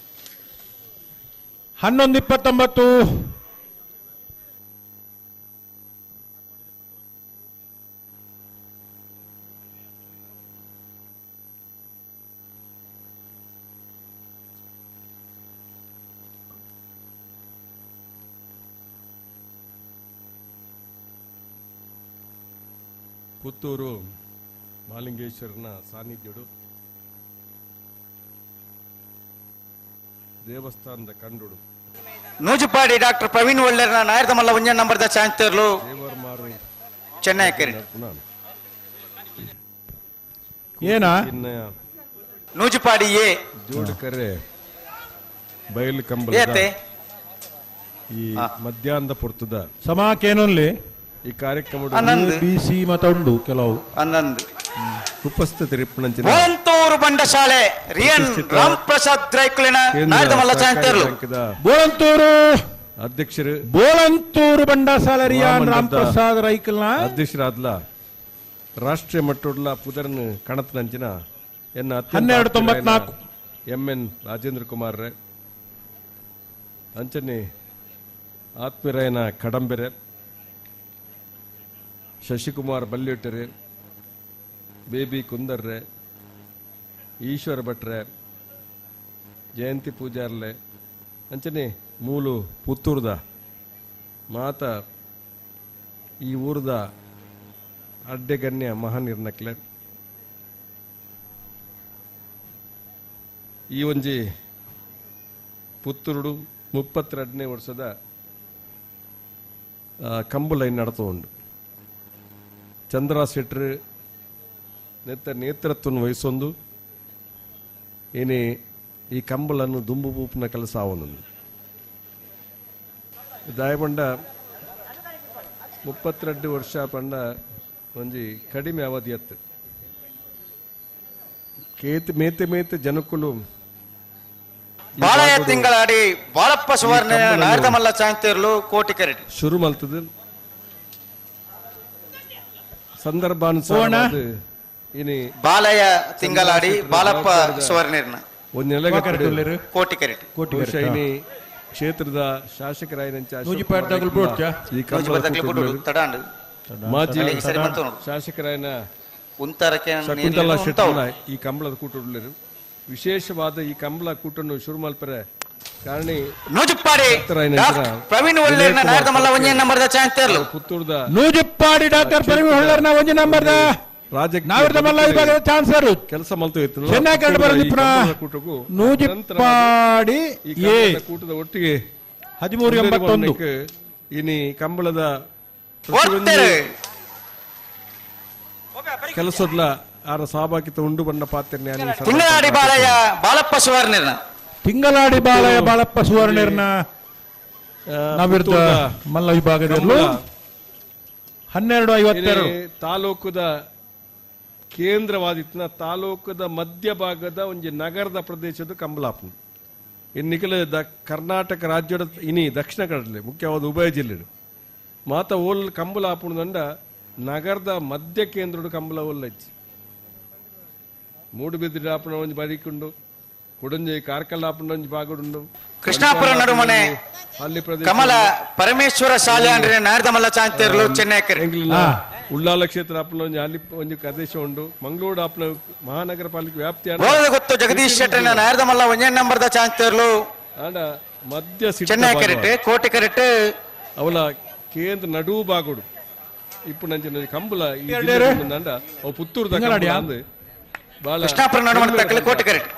11:29. Puttur ಮಾಲಿಂಗೇಶ್ವರನ ಸಾನ್ನಿಧ್ಯಡು ದೇವಸ್ಥಾನದ ಕಂಡುಡು ನೂಜುಪಾಡಿ ಡಾಕ್ಟರ್ ಪ್ರವೀಣ್ ಒಳ್ಳೆರ್ನ ನಾಯರ್ದ ಮಲ್ಲ ಒಂಜ ನಂಬರ್ದ ಚಾನ್ಸರ್ಲು ಚೆನ್ನೈ ಕೆರೆ ಏನಾ ನೂಜುಪಾಡಿ ಎ ಜೋಡುಕರೆ ಬಯಲು ಕಂಬಳ ಏತೆ ಈ ಮಧ್ಯಾಹ್ನದ ಪೊರ್ತದ ಸಮಾಕೇನೊನ್ಲಿ ಈ ಕಾರ್ಯಕ್ರಮ ಆನಂದ್. ಬಿ ಸಿ ಮತ ಉಂಡು ಕೆಲವು ಹನ್ನೊಂದು ಉಪಸ್ಥಿತರಿಪ್ಪಣಂಚಿನ ಬೋಳಂತೂರು ಬಂಡಶಾಲೆ ರಿಯನ್ ರಾಮ್ ಪ್ರಸಾದ್ ರೈಕುಲಿನ ನಾಯರ್ದ ಮಲ್ಲ ಚಾನ್ಸರ್ಲು ಬೋಳಂತೂರು ಅಧ್ಯಕ್ಷರು ಬೋಳಂತೂರು ಬಂಡಸಾಲ ರಿಯಾನ್ ರಾಮ್ ಪ್ರಸಾದ್ ರೈಕಲ್ನ ಅಧ್ಯಕ್ಷರಾದ್ಲ ರಾಷ್ಟ್ರೀಯ ಮಟ್ಟೋಡ್ಲ ಪುದರ್ನ ಕಣತ್ನಂಚಿನ ಎನ್ನ 1294. ಎಂ ಎನ್ ರಾಜೇಂದ್ರ ಕುಮಾರ್ ರೇ ಅಂಚನೆ ಆತ್ಮೀಯರಾಯನ ಕಡಂಬೆರೆ ಶಶಿಕುಮಾರ್ ಬಲ್ಲೆಟ್ಟರೆ ಬೇಬಿ ಕುಂದರ್ರೆ ಈಶ್ವರ ಭಟ್ರೆ ಜಯಂತಿ ಪೂಜಾರ್ಲೆ ಅಂಚನೆ ಮೂಲು ಪುತ್ತೂರ್ದ ಮಾತ ಈ ಊರದ ಅಡ್ಡೆಗಣ್ಯ ಮಹಾನಿರ್ನಕ್ಲೆ ಈ ಒಂಜಿ ಪುತ್ತೂರುಡು 32ನೇ ವರ್ಷದ ಕಂಬುಲೈನ್ ನಡತ ಉಂಡು. ಚಂದ್ರ ಶೆಟ್ರು ನೆತ್ತ ನೇತೃತ್ವವನ್ನು ವಹಿಸೊಂದು ಏನೇ ಈ ಕಂಬಳನ್ನು ದುಂಬು ಬೂಪಿನ ಕೆಲಸ ಆವೊಂದು ದಾಯಬಂಡ 32 ವರ್ಷ ಪಂಡ ಒಂಜಿ ಕಡಿಮೆ ಅವಧಿಯತ್ತು ಕೇತ್ ಮೇತೆ ಮೇತೆ ಜನಕ್ಕುಲು ಬಾಳಯ್ಯ ತಿಂಗಳಾಡಿ ಬಾಳಪ್ಪ ಸುವರ್ಣ ನಾರದಮಲ್ಲ ಚಾಂತೇರ್ಲು ಕೋಟಿ ಕರಡಿ ಶುರು ಮಲ್ತದ ಸಂದರ್ಭಾನುಸಾರ ಇನಿ ಬಾಲಯ್ಯ ತಿಂಗಳಾಡಿ ಬಾಲಪ್ಪ ಸುವರ್ಣರ್ನ ಒಂದು ನೆಲೆಗಟ್ಟು ಕೋಟಿ ಕರಡಿ ಬಹುಶಃ ಇನಿ ಕ್ಷೇತ್ರದ ಶಾಸಕರಾಯನಂಚ ಈ ಮಾಜಿ ಶಾಸಕರಾಯನ ಶಕುಂತಲಾ ಶೆಟ್ಟರ್ನ ಈ ಕಂಬಳದ ಕೂಟುಳ್ಳರು ವಿಶೇಷವಾದ ಈ ಕಂಬಳ ಕೂಟನ್ನು ಶುರು ಮಲ್ಪರೆ ಕಾರಣ ನೂಜುಪ್ಪಾಡಿ ಪ್ರವೀಣ್ ಒಳ್ಳೆರ್ನ ನಾರದಮಲ್ಲ ಒಂಜಿ ನಂಬರ್ದ ಚಾಂತೇರ್ಲು ಪುತ್ತೂರ್ದ ನೂಜುಪ್ಪಾಡಿ ಡಾಕ್ಟರ್ ಪ್ರವೀಣ್ ಹೊಳ್ಳರ್ನ ಒಂಜಿ ನಂಬರ್ದ ನಾವಿರ್ದಮಲ್ಲ ವಿಭಾಗದ ಚಾನ್ಸರ್ ಕೆಲಸ ಮಲ್ತು ಇತ್ತು ಚೆನ್ನೈ ಕಂಡು ಬರೋದಿಪ್ಪನ ನೂಜುಪ್ಪಾಡಿ ಎ ಕೂಟದ ಒಟ್ಟಿಗೆ 1381 ಇನಿ ಕಂಬಳದ ಕೆಲಸದ್ಲ ಆರ ಸಹಭಾಗಿತ್ವ ಉಂಡು ಬಣ್ಣ ಪಾತ್ರ ತಿಂಗಳಾಡಿ ಬಾಲಯ್ಯ ಬಾಲಪ್ಪ ಸುವರ್ಣರ್ನ ತಿಂಗಳಾಡಿ ಬಾಲಯ್ಯ ಬಾಲಪ್ಪ ಸುವರ್ಣರ್ನ ನಾವಿರ್ದ ಮಲ್ಲ ವಿಭಾಗದಲ್ಲಿ 1252 ತಾಲೂಕುದ ಕೇಂದ್ರವಾದಿತ್ತಿನ ತಾಲೂಕದ ಮಧ್ಯಭಾಗದ ಒಂಜಿ ನಗರದ ಪ್ರದೇಶದ ಕಂಬಲಾಪು ಇನ್ನಿಕಲ ಕರ್ನಾಟಕ ರಾಜ್ಯದ ಇನಿ ದಕ್ಷಿಣ ಕನ್ನಡದಲ್ಲಿ ಮುಖ್ಯವಾದ ಉಭಯ ಜಿಲ್ಲೆ ಮಾತ ಓಲ್ ಕಂಬಲಾಪುಣದಂಡ ನಗರದ ಮಧ್ಯ ಕೇಂದ್ರದ ಕಂಬಲ ಒಲ್ಲಚ್ಚಿ ಮೂಡುಬಿದಿರೆ ಆಪಣ ಒಂಜಿ ಬರಿಕುಂಡು ಕೊಡಂಜಿ ಕಾರ್ಕಳ ಆಪಣ ಒಂಜಿ ಬಾಗುಡುಂಡು ಕೃಷ್ಣಾಪುರ ನಡುಮನೆ ಅಲ್ಲಿ ಪ್ರದೇಶ ಕಮಲ ಪರಮೇಶ್ವರ ಶಾಲೆ ಅಂದ್ರೆ ನಾರದಮಲ್ಲ ಚಾಂತೇರ್ಲು ಚೆನ್ನೈ ಉಳ್ಳಾಲ ಕ್ಷೇತ್ರ ಆಪಣ ಒಂಜಿ ಅಲ್ಲಿ ಒಂಜಿ ಪ್ರದೇಶ ಉಂಡು ಮಂಗಳೂರು ಆಪಣ ಮಹಾನಗರ ಪಾಲಿಕೆ ವ್ಯಾಪ್ತಿ ಗೊತ್ತು ಜಗದೀಶ್ ಶೆಟ್ಟರ್ನ ನಾರದಮಲ್ಲ ಒಂಜೇ ನಂಬರ್ದ ಚಾಂತೇರ್ಲು ಆಂಡ ಮಧ್ಯ ಚೆನ್ನೈ ಕರೆಕ್ಟ್ ಕೋಟೆ ಕರೆಕ್ಟ್ ಅವಲ ಕೇಂದ್ರ ನಡುವು ಬಾಗುಡು ಇಪ್ಪು ನಂಚಿನ ಕಂಬಳ ಈ ಅವು ಪುತ್ತೂರ್ದ ಕಂಬಳ ಕೃಷ್ಣಾಪುರ ನಡುಮನೆ ತಕ್ಕಲು ಕೋಟೆ ಕರೆಕ್ಟ್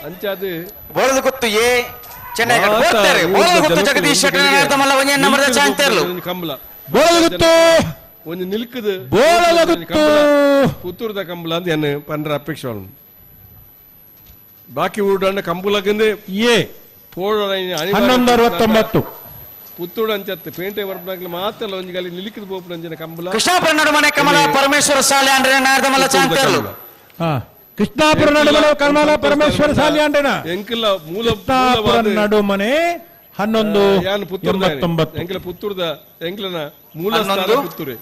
ಅಂಚಾದ ಬೋಳದ ಗೊತ್ತು ಎ ಚೆನ್ನೈ ಬೋಳದ ಗೊತ್ತು ಜಗದೀಶ್ ಶೆಟ್ಟರ್ ನಾರದಮಲ್ಲ ಒಂಜೇ ನಂಬರ್ದ ಚಾಂತೇರ್ಲು ಕಂಬಳ ಬೋಳದ ಗೊತ್ತು ಒಂಜಿ ನಿಲ್ಕದ ಬೋಳದ ಗೊತ್ತು ಪುತ್ತೂರ್ದ ಕಂಬಳ ಅಂತ ಏನು ಪಂಡ್ರ ಅಪೇಕ್ಷೆ ಬಾಕಿ ಊರುಡಂಡ ಕಂಬಳಗಂದೆ ಎ 1169 ಪುತ್ತೂರು ಅಂಚತ್ತೆ ಪೇಂಟೆ ಬರ್ಬಾಗ್ಲಿ ಮಾತ್ರ ಒಂಜಿ ಗಲಿ ನಿಲ್ಕದ ಬೋಪುನಂಚಿನ ಕಂಬಳ ಕೃಷ್ಣಾಪುರ ನಡುಮನೆ ಕಮಲ ಪರಮೇಶ್ವರ ಶಾಲೆ ಅಂದ್ರೆ ನಾರದಮಲ್ಲ ಚಾಂತೇರ್ಲು ಕೃಷ್ಣಾಪುರ ನಡುಮನೆ ಕಮಲ ಪರಮೇಶ್ವರ ಶಾಲೆ ಅಂಡ್ರೇನ ಎಂಕಲ ಮೂಲ ಕೃಷ್ಣಾಪುರ ನಡುಮನೆ 1189 ಎಂಕಲ ಪುತ್ತೂರ್ದ ಎಂಕಲನ ಮೂಲ ಸ್ಥಾನ ಪುತ್ತೂರೆ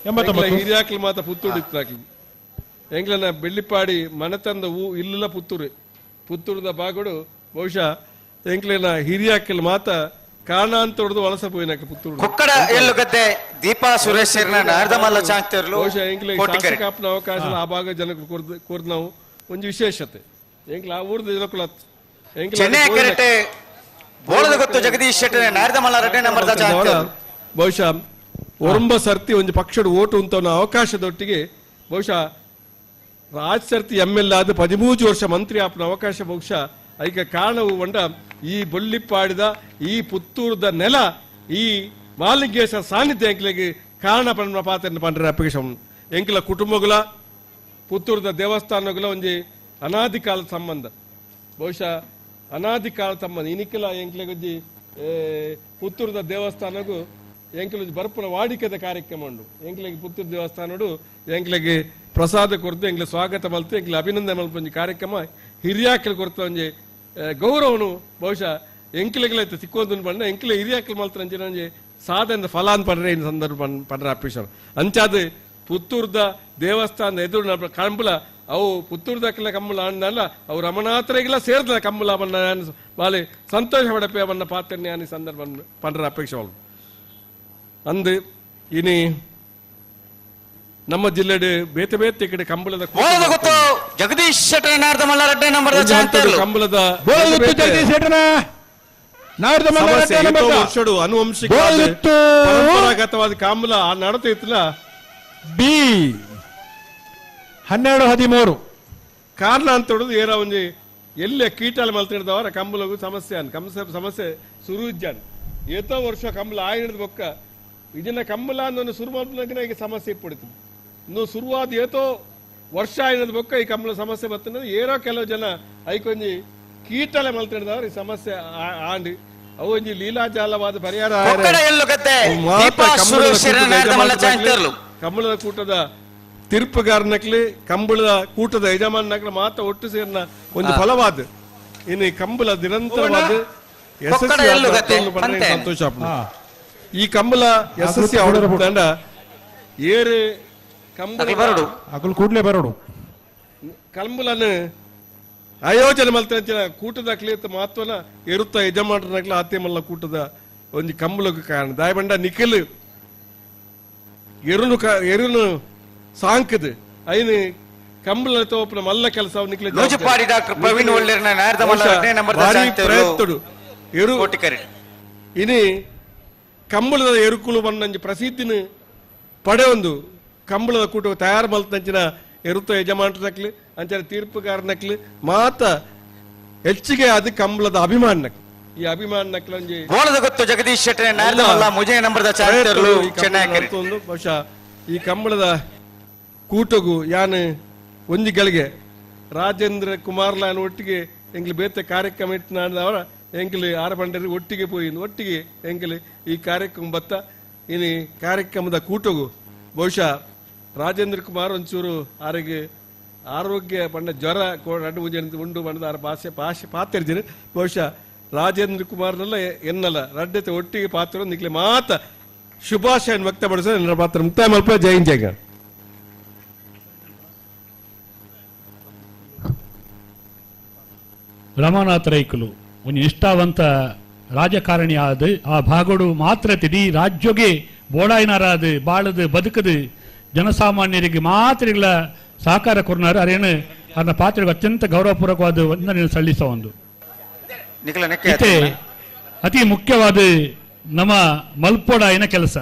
89 ಹಿರಿಯಾಕ್ಲು ಮಾತ್ರ ಪುತ್ತೂರು ಇತ್ತಾಕ್ಲಿ ಎಂಕಲನ ಬೆಳ್ಳಿಪಾಡಿ ಮನೆತಂದ ಊ ಇಲ್ಲೆಲ್ಲ ಪುತ್ತೂರು ಪುತ್ತೂರದ ಬಾಗುಡು ಬಹುಶಃ ಎಂಕ್ಲೆನ ಹಿರಿಯಾಕಲ್ ಮಾತ ಕಾರಣಾಂತರದ್ದು ವಲಸೆ ಪೋಯಿನಕ ಪುತ್ತೂರು ಕುಕ್ಕಡ ಎಲ್ಲುಗದ್ದೆ ದೀಪಾ ಸುರೇಶ್ ನಾರದಮಲ್ಲ ಚಾಂತೇರ್ಲು ಬಹುಶಃ ಎಂಕ್ಲೆ ಶಾಸಕಾಪನ ಅವಕಾಶ ಆ ಭಾಗ ಜನಕ್ಕೆ ಕೊರ್ದು ನಾವು ಒಂಜಿ ವಿಶೇಷತೆ ಎಂಕ್ಲ ಆ ಊರ್ದ ಜನಕ್ಕುಲ ಚೆನ್ನೈ ಕರೆಕ್ಟ್ ಬೋಳದ ಗೊತ್ತು ಜಗದೀಶ್ ಶೆಟ್ಟರ್ ನಾರದಮಲ್ಲ ರಡ್ಡೆ ನಂಬರ್ದ ಚಾಂತೇರ್ಲು ಬಹುಶಃ ಒರಂಬ ಸರ್ತಿ ಒಂದು ಪಕ್ಷದ ಓಟು ಅಂತ ಅವಕಾಶದೊಟ್ಟಿಗೆ ಬಹುಶಃ ರಾಜ್ ಸರ್ತಿ ಎಮ್ ಎಲ್ ಆದ 13 ವರ್ಷ ಮಂತ್ರಿ ಆಪನ ಅವಕಾಶ ಬಹುಶಃ ಐಕ ಕಾರಣವು ಒಂಡ ಈ ಬೊಳ್ಳಿಪ್ಪಾಡಿದ ಈ ಪುತ್ತೂರದ ನೆಲ ಈ ಮಾಲಿಂಗೇಶ್ವರ ಸಾನ್ನಿಧ್ಯ ಎಂಕ್ಲೆಗೆ ಕಾರಣ ಪಂಡ ಪಾತ್ರ ಪಂಡ್ರೆ ಅಪೇಕ್ಷೆ ಎಂಕ್ಲ ಕುಟುಂಬಗಳ ಪುತ್ತೂರದ ದೇವಸ್ಥಾನಗಳ ಒಂಜಿ ಅನಾದಿ ಕಾಲದ ಸಂಬಂಧ ಬಹುಶಃ ಅನಾದಿ ಕಾಲದ ಸಂಬಂಧ ಇನಿಕ್ಲ ಎಂಕ್ಲೆಗೊಂಜಿ ಪುತ್ತೂರದ ದೇವಸ್ಥಾನಗೂ ಎಂಕ್ಲ ಬರ್ಪುನ ವಾಡಿಕೆದ ಕಾರ್ಯಕ್ರಮ ಉಂಡು ಎಂಕ್ಲೆಗೆ ಪುತ್ತೂರು ದೇವಸ್ಥಾನಡು ಎಂಕ್ಲೆಗೆ ಪ್ರಸಾದ ಕೊರ್ದು ಎಂಕ್ಲೆ ಸ್ವಾಗತ ಮಲ್ತು ಎಂಕ್ಲೆ ಅಭಿನಂದನೆ ಮಲ್ಪು ಒಂಜಿ ಕಾರ್ಯಕ್ರಮ ಹಿರಿಯಾಕಲು ಕೊರ್ತ ಒಂಜಿ ಗೌರವನು ಬಹುಶಃ ಎಂಕ್ಲೆಗ್ಲ ಸಿಕ್ಕೊಂದು ಪಂಡ ಎಂಕ್ಲೆ ಹಿರಿಯಾಕಲು ಮಲ್ತ ಒಂಜಿ ಸಾಧನೆ ಫಲ ಅಂತ ಪಡ್ರೆ ಇನ್ ಸಂದರ್ಭ ಪಡ್ರೆ ಅಪೇಕ್ಷೆ ಅಂಚಾದ ಪುತ್ತೂರ್ದ ದೇವಸ್ಥಾನದ ಎದುರು ಕಂಬಳ ಅವು ಪುತ್ತೂರ್ದಕ್ಕೆಲ್ಲ ಕಂಬಳ ಅಂದಲ್ಲ ಅವು ರಮಣಾತ್ರೆಗೆಲ್ಲ ಸೇರ್ದ ಕಂಬಳ ಬಣ್ಣ ಬಾಲೆ ಸಂತೋಷ ಪಡಪೆ ಬಣ್ಣ ಪಾತ್ರನೆ ಈ ಸಂದರ್ಭ ಪಂಡ್ರ ಅಪೇಕ್ಷೆ ಅಂದು ಇನಿ ನಮ್ಮ ಜಿಲ್ಲೆಡ್ ಬೇತೆ ಬೇತೆ ಕಡೆ ಕಂಬಳದ ಜಗದೀಶ್ ಶೆಟ್ಟರ್ ಕಂಬಳದ ವರ್ಷಡು ಅನುವಂಶಿಕ ಪರಂಪರಾಗತವಾದ ಕಂಬಳ ನಡತಿತ್ತಲ್ಲ ಬಿ 12 13 ಕಾರಣ ಅಂತ ಹೇಳುದು ಏರ ಒಂಜಿ ಎಲ್ಲೇ ಕೀಟಾಲ ಮಲ್ತಿಡ್ದವರ ಕಂಬಳಗೂ ಸಮಸ್ಯೆ ಅನ್ ಸಮಸ್ಯೆ ಸುರುಜ್ಜಾನ್ ಏತೋ ವರ್ಷ ಕಂಬಳ ಆಯಿಡ್ದ ಬೊಕ್ಕ ಇದನ್ನ ಕಂಬಳ ಅನ್ನೋ ಸುರು ಮಲ್ಪನಾಗ ಈಗ ಸಮಸ್ಯೆ ಇಪ್ಪಡಿತು ಇನ್ನು ಶುರುವಾದ ಏತೋ ವರ್ಷ ಆಯಿನದ ಬೊಕ್ಕ ಈ ಕಂಬಳ ಸಮಸ್ಯೆ ಬರ್ತದೆ ಏರೋ ಕೆಲವು ಜನ ಐಕೊಂಜಿ ಕೀಟಲೆ ಮಲ್ತಿಡ್ದವ್ರ ಈ ಸಮಸ್ಯೆ ಆಂಡಿ ಅವು ಒಂಜಿ ಲೀಲಾಜಾಲವಾದ ಪರಿಹಾರ ಕಂಬಳದ ಕೂಟದ ತೀರ್ಪುಗಾರನಕ್ಲಿ ಕಂಬಳದ ಕೂಟದ ಯಜಮಾನಕ್ಲಿ ಮಾತ್ರ ಒಟ್ಟು ಸೇರಿನ ಒಂದು ಫಲವಾದ ಇನ್ನು ಈ ಕಂಬಳ ನಿರಂತರವಾದ ಯಶಸ್ವಿ ಸಂತೋಷ. ಈ ಕಂಬಳ ಯಶಸ್ವಿ ಅವರ ಏರು ಕಂಬಳ ಕೂಡಲೇ ಬರೋಡು ಕಂಬಳನ್ನು ಆಯೋಜನೆ ಮಲ್ತ ಕೂಟದ ಕ್ಲಿಯತ್ ಮಹತ್ವನ ಎರುತ್ತ ಯಜಮಾನರನಕ್ಲ ಆತ್ಯಮಲ್ಲ ಕೂಟದ ಒಂದು ಕಂಬಳಕ್ಕೆ ಕಾರಣ ದಾಯಬಂಡ ನಿಖಿಲ್ ಎರುನು ಎರುನು ಸಾಂಕದ ಐನು ಕಂಬಳ ತೋಪನ ಮಲ್ಲ ಕೆಲಸ ನೂಜುಪಾಡಿ ಡಾಕ್ಟರ್ ಪ್ರವೀಣ್ ಒಳ್ಳೆರ್ನ ಪ್ರಯತ್ನಡು ಎರು ಇನಿ ಕಂಬಳದ ಎರುಕುಲು ಬಂದಂಜಿ ಪ್ರಸಿದ್ಧಿನ ಪಡೆಯೊಂದು ಕಂಬಳದ ಕೂಟ ತಯಾರು ಮಲ್ತಂಚಿನ ಎರುತ್ತ ಯಜಮಾನರನಕ್ಲಿ ಅಂಚನೆ ತೀರ್ಪುಗಾರನಕ್ಲಿ ಮಾತ ಹೆಚ್ಚಿಗೆ ಅದು ಕಂಬಳದ ಅಭಿಮಾನಕ್ಕೆ ಈ ಅಭಿಮಾನಕ್ಲಿ ಒಂಜಿ ಗೊತ್ತು ಜಗದೀಶ್ ಶೆಟ್ಟರ್ ಬಹುಶಃ ಈ ಕಂಬಳದ ಕೂಟಗೂ ಯಾನು ಒಂಜಿ ಗಳಿಗೆ ರಾಜೇಂದ್ರ ಕುಮಾರ್ಲಾನ್ ಒಟ್ಟಿಗೆ ಎಂಗ್ಲಿ ಬೇತೆ ಕಾರ್ಯಕ್ರಮ ಇಟ್ಟು ಎಂಕ್ಲಿ ಆರಬಂಡರಿ ಒಟ್ಟಿಗೆ ಪೋಯಿ ಒಟ್ಟಿಗೆ ಎಂಕ್ಲಿ ಈ ಕಾರ್ಯಕ್ರಮ ಬತ್ತ ಇನಿ ಕಾರ್ಯಕ್ರಮದ ಕೂಟಗೂ ಬಹುಶಃ ರಾಜೇಂದ್ರ ಕುಮಾರ್ ಒಂಚೂರು ಆರಿಗೆ ಆರೋಗ್ಯ ಪಂಡ ಜ್ವರ ರಡ್ಡು ಮುಂಜಾನೆ ಉಂಡು ಬಣ್ಣದ ಆರ ಭಾಷೆ ಭಾಷೆ ಪಾತ್ರ ಬಹುಶಃ ರಾಜೇಂದ್ರ ಕುಮಾರ್ನೆಲ್ಲ ಎನ್ನಲ್ಲ ರಡ್ಡತೆ ಒಟ್ಟಿಗೆ ಪಾತ್ರ ನಿಕ್ಲೆ ಮಾತ ಶುಭಾಶಯ ವ್ಯಕ್ತಪಡಿಸ ನನ್ನ ಪಾತ್ರ ಮುಕ್ತಾಯ ಮಲ್ಪ ಜೈನ್ ಜೈಗ. ರಮಾನಾಥ ರೈಕುಲು ಒಂದು ನಿಷ್ಠಾವಂತ ರಾಜಕಾರಣಿ ಆದ ಆ ಭಾಗಡು ಮಾತ್ರ ತಿಡೀ ರಾಜ್ಯಗೆ ಬೋಡಾಯಿನಾರಾದ ಬಾಳದು ಬದುಕದು ಜನಸಾಮಾನ್ಯರಿಗೆ ಮಾತ್ರ ಸಹಕಾರ ಕೊರ್ನಾರು ಅರೇನು ಅದನ್ನ ಪಾತ್ರಕ್ಕೆ ಅತ್ಯಂತ ಗೌರವಪೂರ್ವಕವಾದ ವಂದನೆ ಸಲ್ಲಿಸ ಒಂದು ಅತಿ ಮುಖ್ಯವಾದ ನಮ್ಮ ಮಲ್ಪೋಡಾಯಿನ ಕೆಲಸ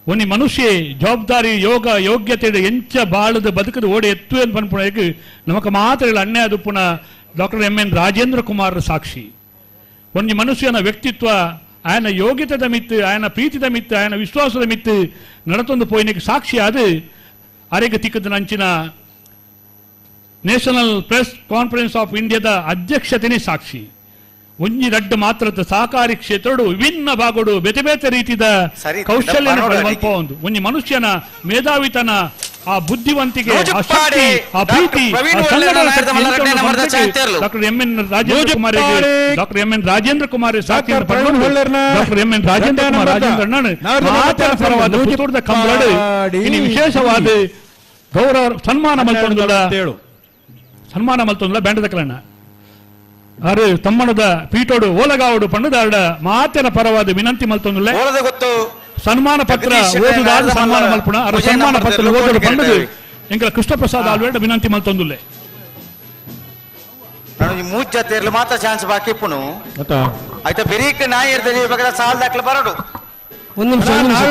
ಒಂದಿ ಮನುಷ್ಯ ಜವಾಬ್ದಾರಿ ಯೋಗ ಯೋಗ್ಯತೆ ಎಂಚ ಬಾಳದು ಬದುಕದು ಓಡಿ ಎತ್ತು ಅಂತ ಪನ್ಪುಣಕ್ಕೆ ನಮಕ ಮಾತ್ರ ಅನ್ಯಾಯ ದುಪ್ಪುನ doctor M N Rajendra Kumar ಸಾಕ್ಷಿ. ಒಂಜಿ ಮನುಷ್ಯನ ವ್ಯಕ್ತಿತ್ವ ಆಯನ ಯೋಗ್ಯತೆದ ಮಿತ್ತು ಆಯನ ಪ್ರೀತಿದ ಮಿತ್ತು ಆಯನ ವಿಶ್ವಾಸದ ಮಿತ್ತು ನಡತೊಂದು ಪೋಯಿನಕ್ಕೆ ಸಾಕ್ಷಿ ಅದು ಅರೆಗೆ ತಿಕ್ಕದ ನಂಚಿನ ನ್ಯಾಷನಲ್ ಪ್ರೆಸ್ ಕಾನ್ಫರೆನ್ಸ್ ಆಫ್ ಇಂಡಿಯಾದ ಅಧ್ಯಕ್ಷತೆನೇ ಸಾಕ್ಷಿ. ಒಂಜಿ ರಡ್ಡು ಮಾತ್ರ ಸಹಕಾರಿ ಕ್ಷೇತ್ರಡು ವಿಭಿನ್ನ ಭಾಗಡು ಬೇತೆ ಬೇತೆ ರೀತಿಯ ಕೌಶಲ್ಯ ಒಂದು ಒಂಜಿ ಮನುಷ್ಯನ ಮೇಧಾವಿತನ ಆ ಬುದ್ಧಿವಂತಿಕೆ ಆ ಶಕ್ತಿ ಆ ಪ್ರೀತಿ doctor M N Rajendra Kumar doctor M N Rajendra Kumar ಸಾಕ್ಷಿ doctor M N Rajendra Kumar Rajendra ಪರವಾದ ಪುತ್ತೂರದ ಕಂಬಳಡು ಇನಿ ವಿಶೇಷವಾದ ಗೌರವ ಸನ್ಮಾನ ಮಲ್ತೊಂದುಲ್ಲ ಸನ್ಮಾನ ಮಲ್ತೊಂದುಲ್ಲ ಬ್ಯಾಂಡದ ಕಲಣ್ಣ ಅರೆ ತಮ್ಮನದ ಪೀಠೋಡು ಓಲಗಾವಡು ಪಣ್ಣದಾರಡ ಮಾತಿನ ಪರವಾದ ವಿನಂತಿ ಮಲ್ತೊಂದುಲ್ಲ ಸನ್ಮಾನ ಪತ್ರ ಓದುದಾದ ಸನ್ಮಾನ ಮಲ್ಪುಣ ಅರ ಸನ್ಮಾನ ಪತ್ರ ಓದಲು ಪಣ್ಣದು ಎಂಕಲ ಕೃಷ್ಣಪ್ರಸಾದ್ ಆಲ್ವೇಡ ವಿನಂತಿ ಮಲ್ತೊಂದುಲ್ಲೆ. ಮೂಜ್ ಜೊತೆ ಮಾತ್ರ ಚಾನ್ಸ್ ಬಾಕಿ ಪುನು ಆಯ್ತಾ ಬೆರೀಕ್ ನಾಯಿ ಇರ್ತದೆ ಇವಾಗ ಸಾಲ್ ದಾಖಲೆ ಬರೋಡು. ಒಂದು ನಿಮಿಷ, ಒಂದು ನಿಮಿಷ.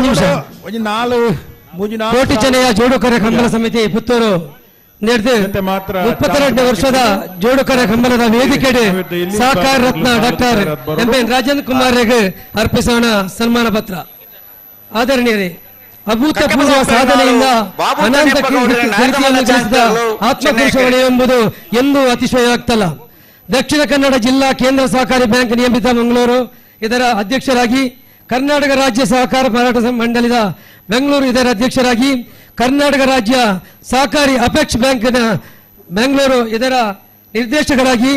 ನಿಮಿಷ. ಕೋಟಿ ಚೆನ್ನಯ್ಯ ಜೋಡುಕರೆ ಕಂಬಳ ಸಮಿತಿ ಪುತ್ತೂರು ನಡೆದು 32ನೇ ವರ್ಷದ ಜೋಡುಕರೆ ಕಂಬಳದ ವೇದಿಕೆಗೆ ಸಹಕಾರ ರತ್ನ ಡಾಕ್ಟರ್ ಎಂ ಎನ್ ರಾಜೇಂದ್ರ ಕುಮಾರ್ ಅರ್ಪಿಸೋಣ ಸನ್ಮಾನ ಪತ್ರ. ಆದರಣೀಯರೇ, ಅಭೂತಪೂರ್ವ ಸಾಧನೆಯಿಂದ ಅನಂತ ಕೀರ್ತಿಯನ್ನು ಗಳಿಸಿದ ಆತ್ಮಪುರುಷಗಳು ಎಂಬುದು ಎಂದೂ ಅತಿಶಯೋಕ್ತಲ್ಲ. ದಕ್ಷಿಣ ಕನ್ನಡ ಜಿಲ್ಲಾ ಕೇಂದ್ರ ಸಹಕಾರಿ ಬ್ಯಾಂಕ್ ನಿಯಮಿತ ಮಂಗಳೂರು ಇದರ ಅಧ್ಯಕ್ಷರಾಗಿ, ಕರ್ನಾಟಕ ರಾಜ್ಯ ಸಹಕಾರ ಮಾರಾಟ ಮಂಡಳಿದ ಬೆಂಗಳೂರು ಇದರ ಅಧ್ಯಕ್ಷರಾಗಿ, ಕರ್ನಾಟಕ ರಾಜ್ಯ ಸಹಕಾರಿ ಅಪೆಕ್ಸ್ ಬ್ಯಾಂಕಿನ ಬೆಂಗಳೂರು ಇದರ ನಿರ್ದೇಶಕರಾಗಿ,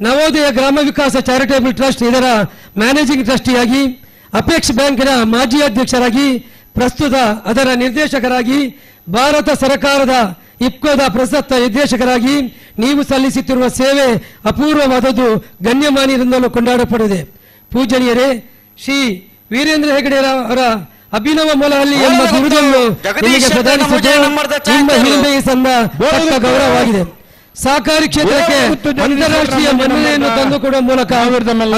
ನವೋದಯ ಗ್ರಾಮ ವಿಕಾಸ ಚಾರಿಟೇಬಲ್ ಟ್ರಸ್ಟ್ ಇದರ ಮ್ಯಾನೇಜಿಂಗ್ ಟ್ರಸ್ಟಿಯಾಗಿ, ಅಪೆಕ್ಸ್ ಬ್ಯಾಂಕಿನ ಮಾಜಿ ಅಧ್ಯಕ್ಷರಾಗಿ, ಪ್ರಸ್ತುತ ಅದರ ನಿರ್ದೇಶಕರಾಗಿ, ಭಾರತ ಸರ್ಕಾರದ ಇಪ್ಕೋದ ಪ್ರಸಕ್ತ ನಿರ್ದೇಶಕರಾಗಿ ನೀವು ಸಲ್ಲಿಸುತ್ತಿರುವ ಸೇವೆ ಅಪೂರ್ವವಾದದ್ದು, ಗಣ್ಯಮಾನ್ಯರಿಂದಲೂ ಕೊಂಡಾಡಲ್ಪಟ್ಟಿದೆ. ಪೂಜನೀಯರೇ, ಶ್ರೀ ವೀರೇಂದ್ರ ಹೆಗಡೆ ಅವರ ಅಭಿನವ ಮೊಲಹಳ್ಳಿ ಎಂಬ ಬಿರುದನ್ನು ನಿಮಗೆ ಪ್ರದಾನಿಸಿದ್ದು ನಿಮ್ಮ ಹಿರಿಮೆಗೆ ಸಂದ ತಕ್ಕ ಗೌರವವಾಗಿದೆ. ಸಹಕಾರಿ ಕ್ಷೇತ್ರಕ್ಕೆ ಅಂತಾರಾಷ್ಟ್ರೀಯ ಮನ್ನಣೆಯನ್ನು ತಂದುಕೊಡುವ ಮೂಲಕ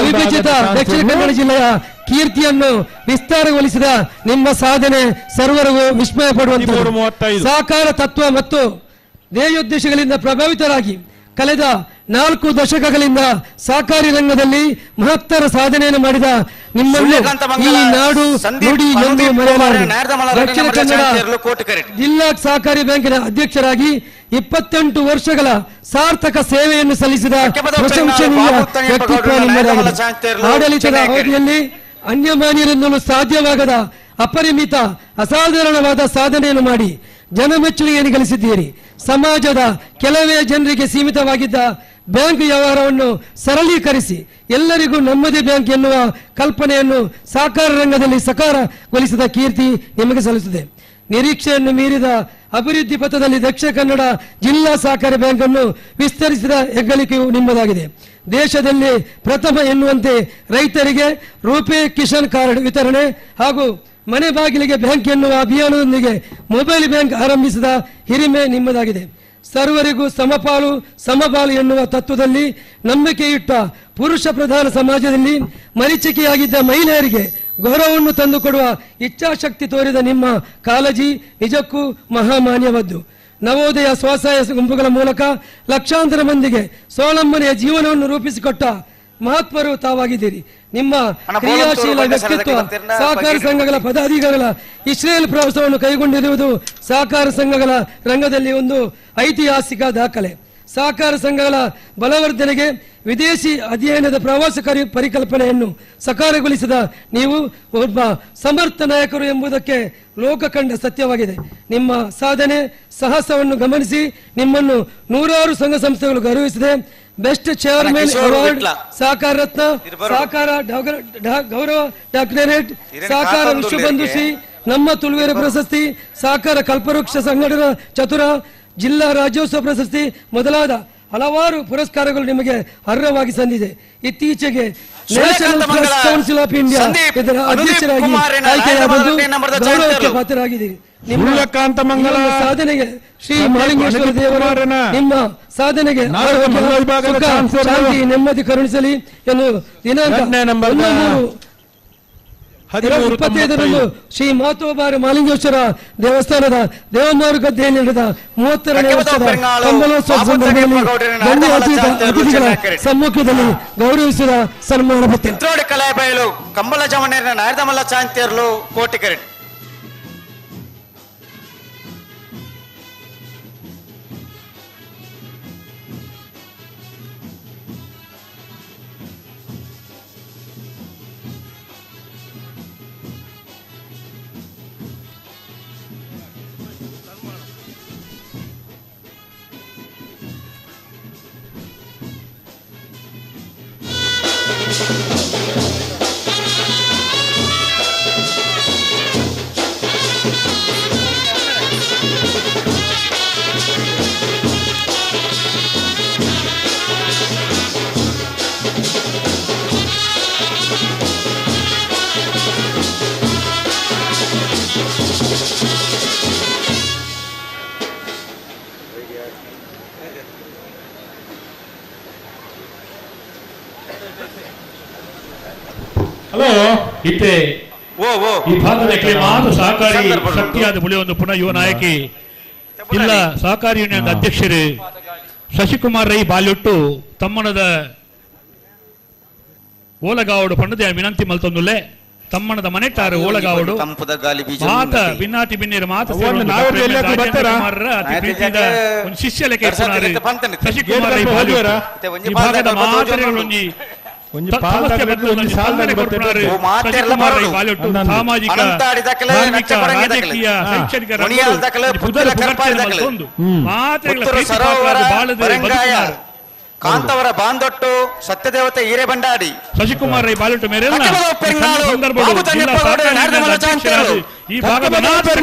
ಅವಿಭಜಿತ ದಕ್ಷಿಣ ಕನ್ನಡ ಜಿಲ್ಲೆಯ ಕೀರ್ತಿಯನ್ನು ವಿಸ್ತಾರಗೊಳಿಸಿದ ನಿಮ್ಮ ಸಾಧನೆ ಸರ್ವರಿಗೂ ವಿಸ್ಮಯ ಪಡುವಂತದ್ದು. ಸಹಕಾರ ತತ್ವ ಮತ್ತು ಧ್ಯೇಯೋದ್ದೇಶಗಳಿಂದ ಪ್ರಭಾವಿತರಾಗಿ ಕಳೆದ 4 ದಶಕಗಳಿಂದ ಸಹಕಾರಿ ರಂಗದಲ್ಲಿ ಮಹತ್ತರ ಸಾಧನೆಯನ್ನು ಮಾಡಿದ ನಿಮ್ಮನ್ನು ಈ ನಾಡು ನುಡಿ ಎಂದು ಮರೆಯಲಾರದು. ದಕ್ಷಿಣ ಕನ್ನಡ ಜಿಲ್ಲಾ ಸಹಕಾರಿ ಬ್ಯಾಂಕಿನ ಅಧ್ಯಕ್ಷರಾಗಿ 28 ವರ್ಷಗಳ ಸಾರ್ಥಕ ಸೇವೆಯನ್ನು ಸಲ್ಲಿಸಿದ ಪ್ರಶಂಸನೀಯ ವ್ಯಕ್ತಿತ್ವ ನಿಮ್ಮದಾಗಿದೆ. ಆಡಳಿತದ ಅವಧಿಯಲ್ಲಿ ಅನ್ಯಮಾನ್ಯರಿಂದಲೂ ಸಾಧ್ಯವಾಗದ ಅಪರಿಮಿತ ಅಸಾಧಾರಣವಾದ ಸಾಧನೆಯನ್ನು ಮಾಡಿ ಜನಮೆಚ್ಚುಗೆಯನ್ನು ಗಳಿಸಿದ್ದೀರಿ. ಸಮಾಜದ ಕೆಲವೇ ಜನರಿಗೆ ಸೀಮಿತವಾಗಿದ್ದ ಬ್ಯಾಂಕ್ ವ್ಯವಹಾರವನ್ನು ಸರಳೀಕರಿಸಿ ಎಲ್ಲರಿಗೂ ನಮ್ಮದೇ ಬ್ಯಾಂಕ್ ಎನ್ನುವ ಕಲ್ಪನೆಯನ್ನು ಸಹಕಾರ ರಂಗದಲ್ಲಿ ಸಕಾರಗೊಳಿಸಿದ ಕೀರ್ತಿ ನಿಮಗೆ ಸಲ್ಲಿಸುತ್ತದೆ. ನಿರೀಕ್ಷೆಯನ್ನು ಮೀರಿದ ಅಭಿವೃದ್ಧಿ ಪಥದಲ್ಲಿ ದಕ್ಷಿಣ ಕನ್ನಡ ಜಿಲ್ಲಾ ಸಹಕಾರಿ ಬ್ಯಾಂಕ್ ಅನ್ನು ವಿಸ್ತರಿಸಿದ ಹೆಗ್ಗಳಿಕೆಯು ನಿಮ್ಮದಾಗಿದೆ. ದೇಶದಲ್ಲಿ ಪ್ರಥಮ ಎನ್ನುವಂತೆ ರೈತರಿಗೆ ರೂಪೇ ಕಿಸಾನ್ ಕಾರ್ಡ್ ವಿತರಣೆ ಹಾಗೂ ಮನೆ ಬಾಗಿಲಿಗೆ ಬ್ಯಾಂಕ್ ಎನ್ನುವ ಅಭಿಯಾನದೊಂದಿಗೆ ಮೊಬೈಲ್ ಬ್ಯಾಂಕ್ ಆರಂಭಿಸಿದ ಹಿರಿಮೆ ನಿಮ್ಮದಾಗಿದೆ. ಸರ್ವರಿಗೂ ಸಮಪಾಲು ಸಮಬಾಲು ಎನ್ನುವ ತತ್ವದಲ್ಲಿ ನಂಬಿಕೆ ಇಟ್ಟ ಪುರುಷ ಪ್ರಧಾನ ಸಮಾಜದಲ್ಲಿ ಮರೀಚಿಕೆಯಾಗಿದ್ದ ಮಹಿಳೆಯರಿಗೆ ಗೌರವವನ್ನು ತಂದುಕೊಡುವ ಇಚ್ಛಾಶಕ್ತಿ ತೋರಿದ ನಿಮ್ಮ ಕಾಳಜಿ ನಿಜಕ್ಕೂ ಮಹಾಮಾನ್ಯವಾದ್ದು. ನವೋದಯ ಸ್ವಸಹಾಯ ಗುಂಪುಗಳ ಮೂಲಕ ಲಕ್ಷಾಂತರ ಮಂದಿಗೆ ಸ್ವಾವಲಂಬನೆಯ ಜೀವನವನ್ನು ರೂಪಿಸಿಕೊಟ್ಟ ಮಹಾತ್ಮರು ತಾವಾಗಿದ್ದೀರಿ. ನಿಮ್ಮ ಕ್ರಿಯಾಶೀಲ ವ್ಯಕ್ತಿತ್ವ ಸಹಕಾರ ಸಂಘಗಳ ಪದಾಧಿಕಾರಿಗಳ ಇಸ್ರೇಲ್ ಪ್ರವಾಸವನ್ನು ಕೈಗೊಂಡಿರುವುದು ಸಹಕಾರ ಸಂಘಗಳ ರಂಗದಲ್ಲಿ ಒಂದು ಐತಿಹಾಸಿಕ ದಾಖಲೆ. ಸಹಕಾರ ಸಂಘಗಳ ಬಲವರ್ಧನೆಗೆ ವಿದೇಶಿ ಅಧ್ಯಯನದ ಪ್ರವಾಸ ಪರಿಕಲ್ಪನೆಯನ್ನು ಸಕಾರಗೊಳಿಸಿದ ನೀವು ಒಬ್ಬ ಸಮರ್ಥ ನಾಯಕರು ಎಂಬುದಕ್ಕೆ ಲೋಕ ಕಂಡ ಸತ್ಯವಾಗಿದೆ. ನಿಮ್ಮ ಸಾಧನೆ ಸಾಹಸವನ್ನು ಗಮನಿಸಿ ನಿಮ್ಮನ್ನು ನೂರಾರು ಸಂಘ ಸಂಸ್ಥೆಗಳು ಗೌರವಿಸಿದೆ. ಬೆಸ್ಟ್ ಚೇರ್ಮನ್ ಅವಾರ್ಡ್, ಸಹಕಾರ ರತ್ನ, ಸಹಕಾರ ಗೌರವ ಡಾಕ್ಟರೇಟ್, ಸಹಕಾರ ವಿಶ್ವಬಂಧು ಶ್ರೀ, ನಮ್ಮ ತುಳುವೇರ ಪ್ರಶಸ್ತಿ, ಸಹಕಾರ ಕಲ್ಪವೃಕ್ಷ ಸಂಘಟನಾ ಚತುರ, ಜಿಲ್ಲಾ ರಾಜ್ಯೋತ್ಸವ ಪ್ರಶಸ್ತಿ ಮೊದಲಾದ ಹಲವಾರು ಪುರಸ್ಕಾರಗಳು ನಿಮಗೆ ಅರ್ಹವಾಗಿ ಸಂದಿದೆ. ಇತ್ತೀಚೆಗೆ national press council of India ಇದರ ಅಧ್ಯಕ್ಷರಾಗಿ ಆಯ್ಕೆಯಾದದ್ದು ಗೌರವಕ್ಕೆ ಪಾತ್ರರಾಗಿದ್ದೀರಿ. ನಿಮ್ಮ ಸಾಧನೆಗೆ ಶ್ರೀ ಮಹಾಲಿಂಗೇಶ್ವರ ದೇವರು ನಿಮ್ಮ ಸಾಧನೆಗೆ ಸುಖ, ಶಾಂತಿ, ನೆಮ್ಮದಿ ಕರುಣಿಸಲಿ ಎಂದು ದಿನಾಂಕ 1/3/25 ಶ್ರೀ ಮಾತೋಬಾರ ಮಹಾಲಿಂಗೇಶ್ವರ ದೇವಸ್ಥಾನದ ದೇವಮಾರುಗದ್ದೆಯಲ್ಲಿ ನಡೆದ 30ನೇ ವರ್ಷದ ಕಂಬಳೋತ್ಸವ ಸಂದರ್ಭದಲ್ಲಿ ಗಣ್ಯ ಅತಿಥಿಗಳ ಸಮ್ಮುಖದಲ್ಲಿ ಗೌರವಿಸಿದ ಸನ್ಮಾನ ಪತ್ರ. ಚಿತ್ರೋಡಿ ಕಲಾಬಯಲು ಕಂಬಳ ಜಮನೇರಿನ ನಾಯರ್ದಮಲ್ಲ ಚಾಂತಿಯರ್ಲು ಕೋಟಿಕೆರೆ. ಇತ್ತೆ ಈ ಭಾಗದ ಮಾತು ಸಹಕಾರಿ ಶಕ್ತಿಯಾದ ಬುಳಿಯೊಂದು ಪುನಃ ಯುವ ನಾಯಕಿ ಜಿಲ್ಲಾ ಸಹಕಾರಿ ಯೂನಿಯನ್ ಅಧ್ಯಕ್ಷರು ಶಶಿಕುಮಾರ್ ರೈ ಬಾಲ್ಯೊಟ್ಟು ತಮ್ಮನದ ಓಲಗಾವಡು ಪಂಡದೆ ವಿನಂತಿ ಮಲ್ತೊಂದುಲ್ಲೆ ತಮ್ಮನದ ಮನೆಟಾರು ಓಲಗಾವಡು ಮಾತ ಬಿನ್ನಾತಿ ಬಿನ್ನಿರ ಮಾತ ಶಿಷ್ಯ ಲೆಕ್ಕ ಶಶಿಕುಮಾರ್ ರೈ ಬಾಲ್ಯೊಟ್ಟು ಈ ಭಾಗದ ಮಾತುಗಳೊಂಜಿ ಸಾಮಾಜಿಕ ರಾಜಕೀಯ ಶೈಕ್ಷಣಿಕ ಕಾಂತವರ ಬಾಂದೊಟ್ಟು ಸತ್ಯದೇವತೆ ಹಿರೇಬಂಡಾಡಿ ಶಶಿಕುಮಾರ್ ರೈ ಬಾಲೊಟ್ಟು ಮೇರೆ ಈ ಭಾಗದ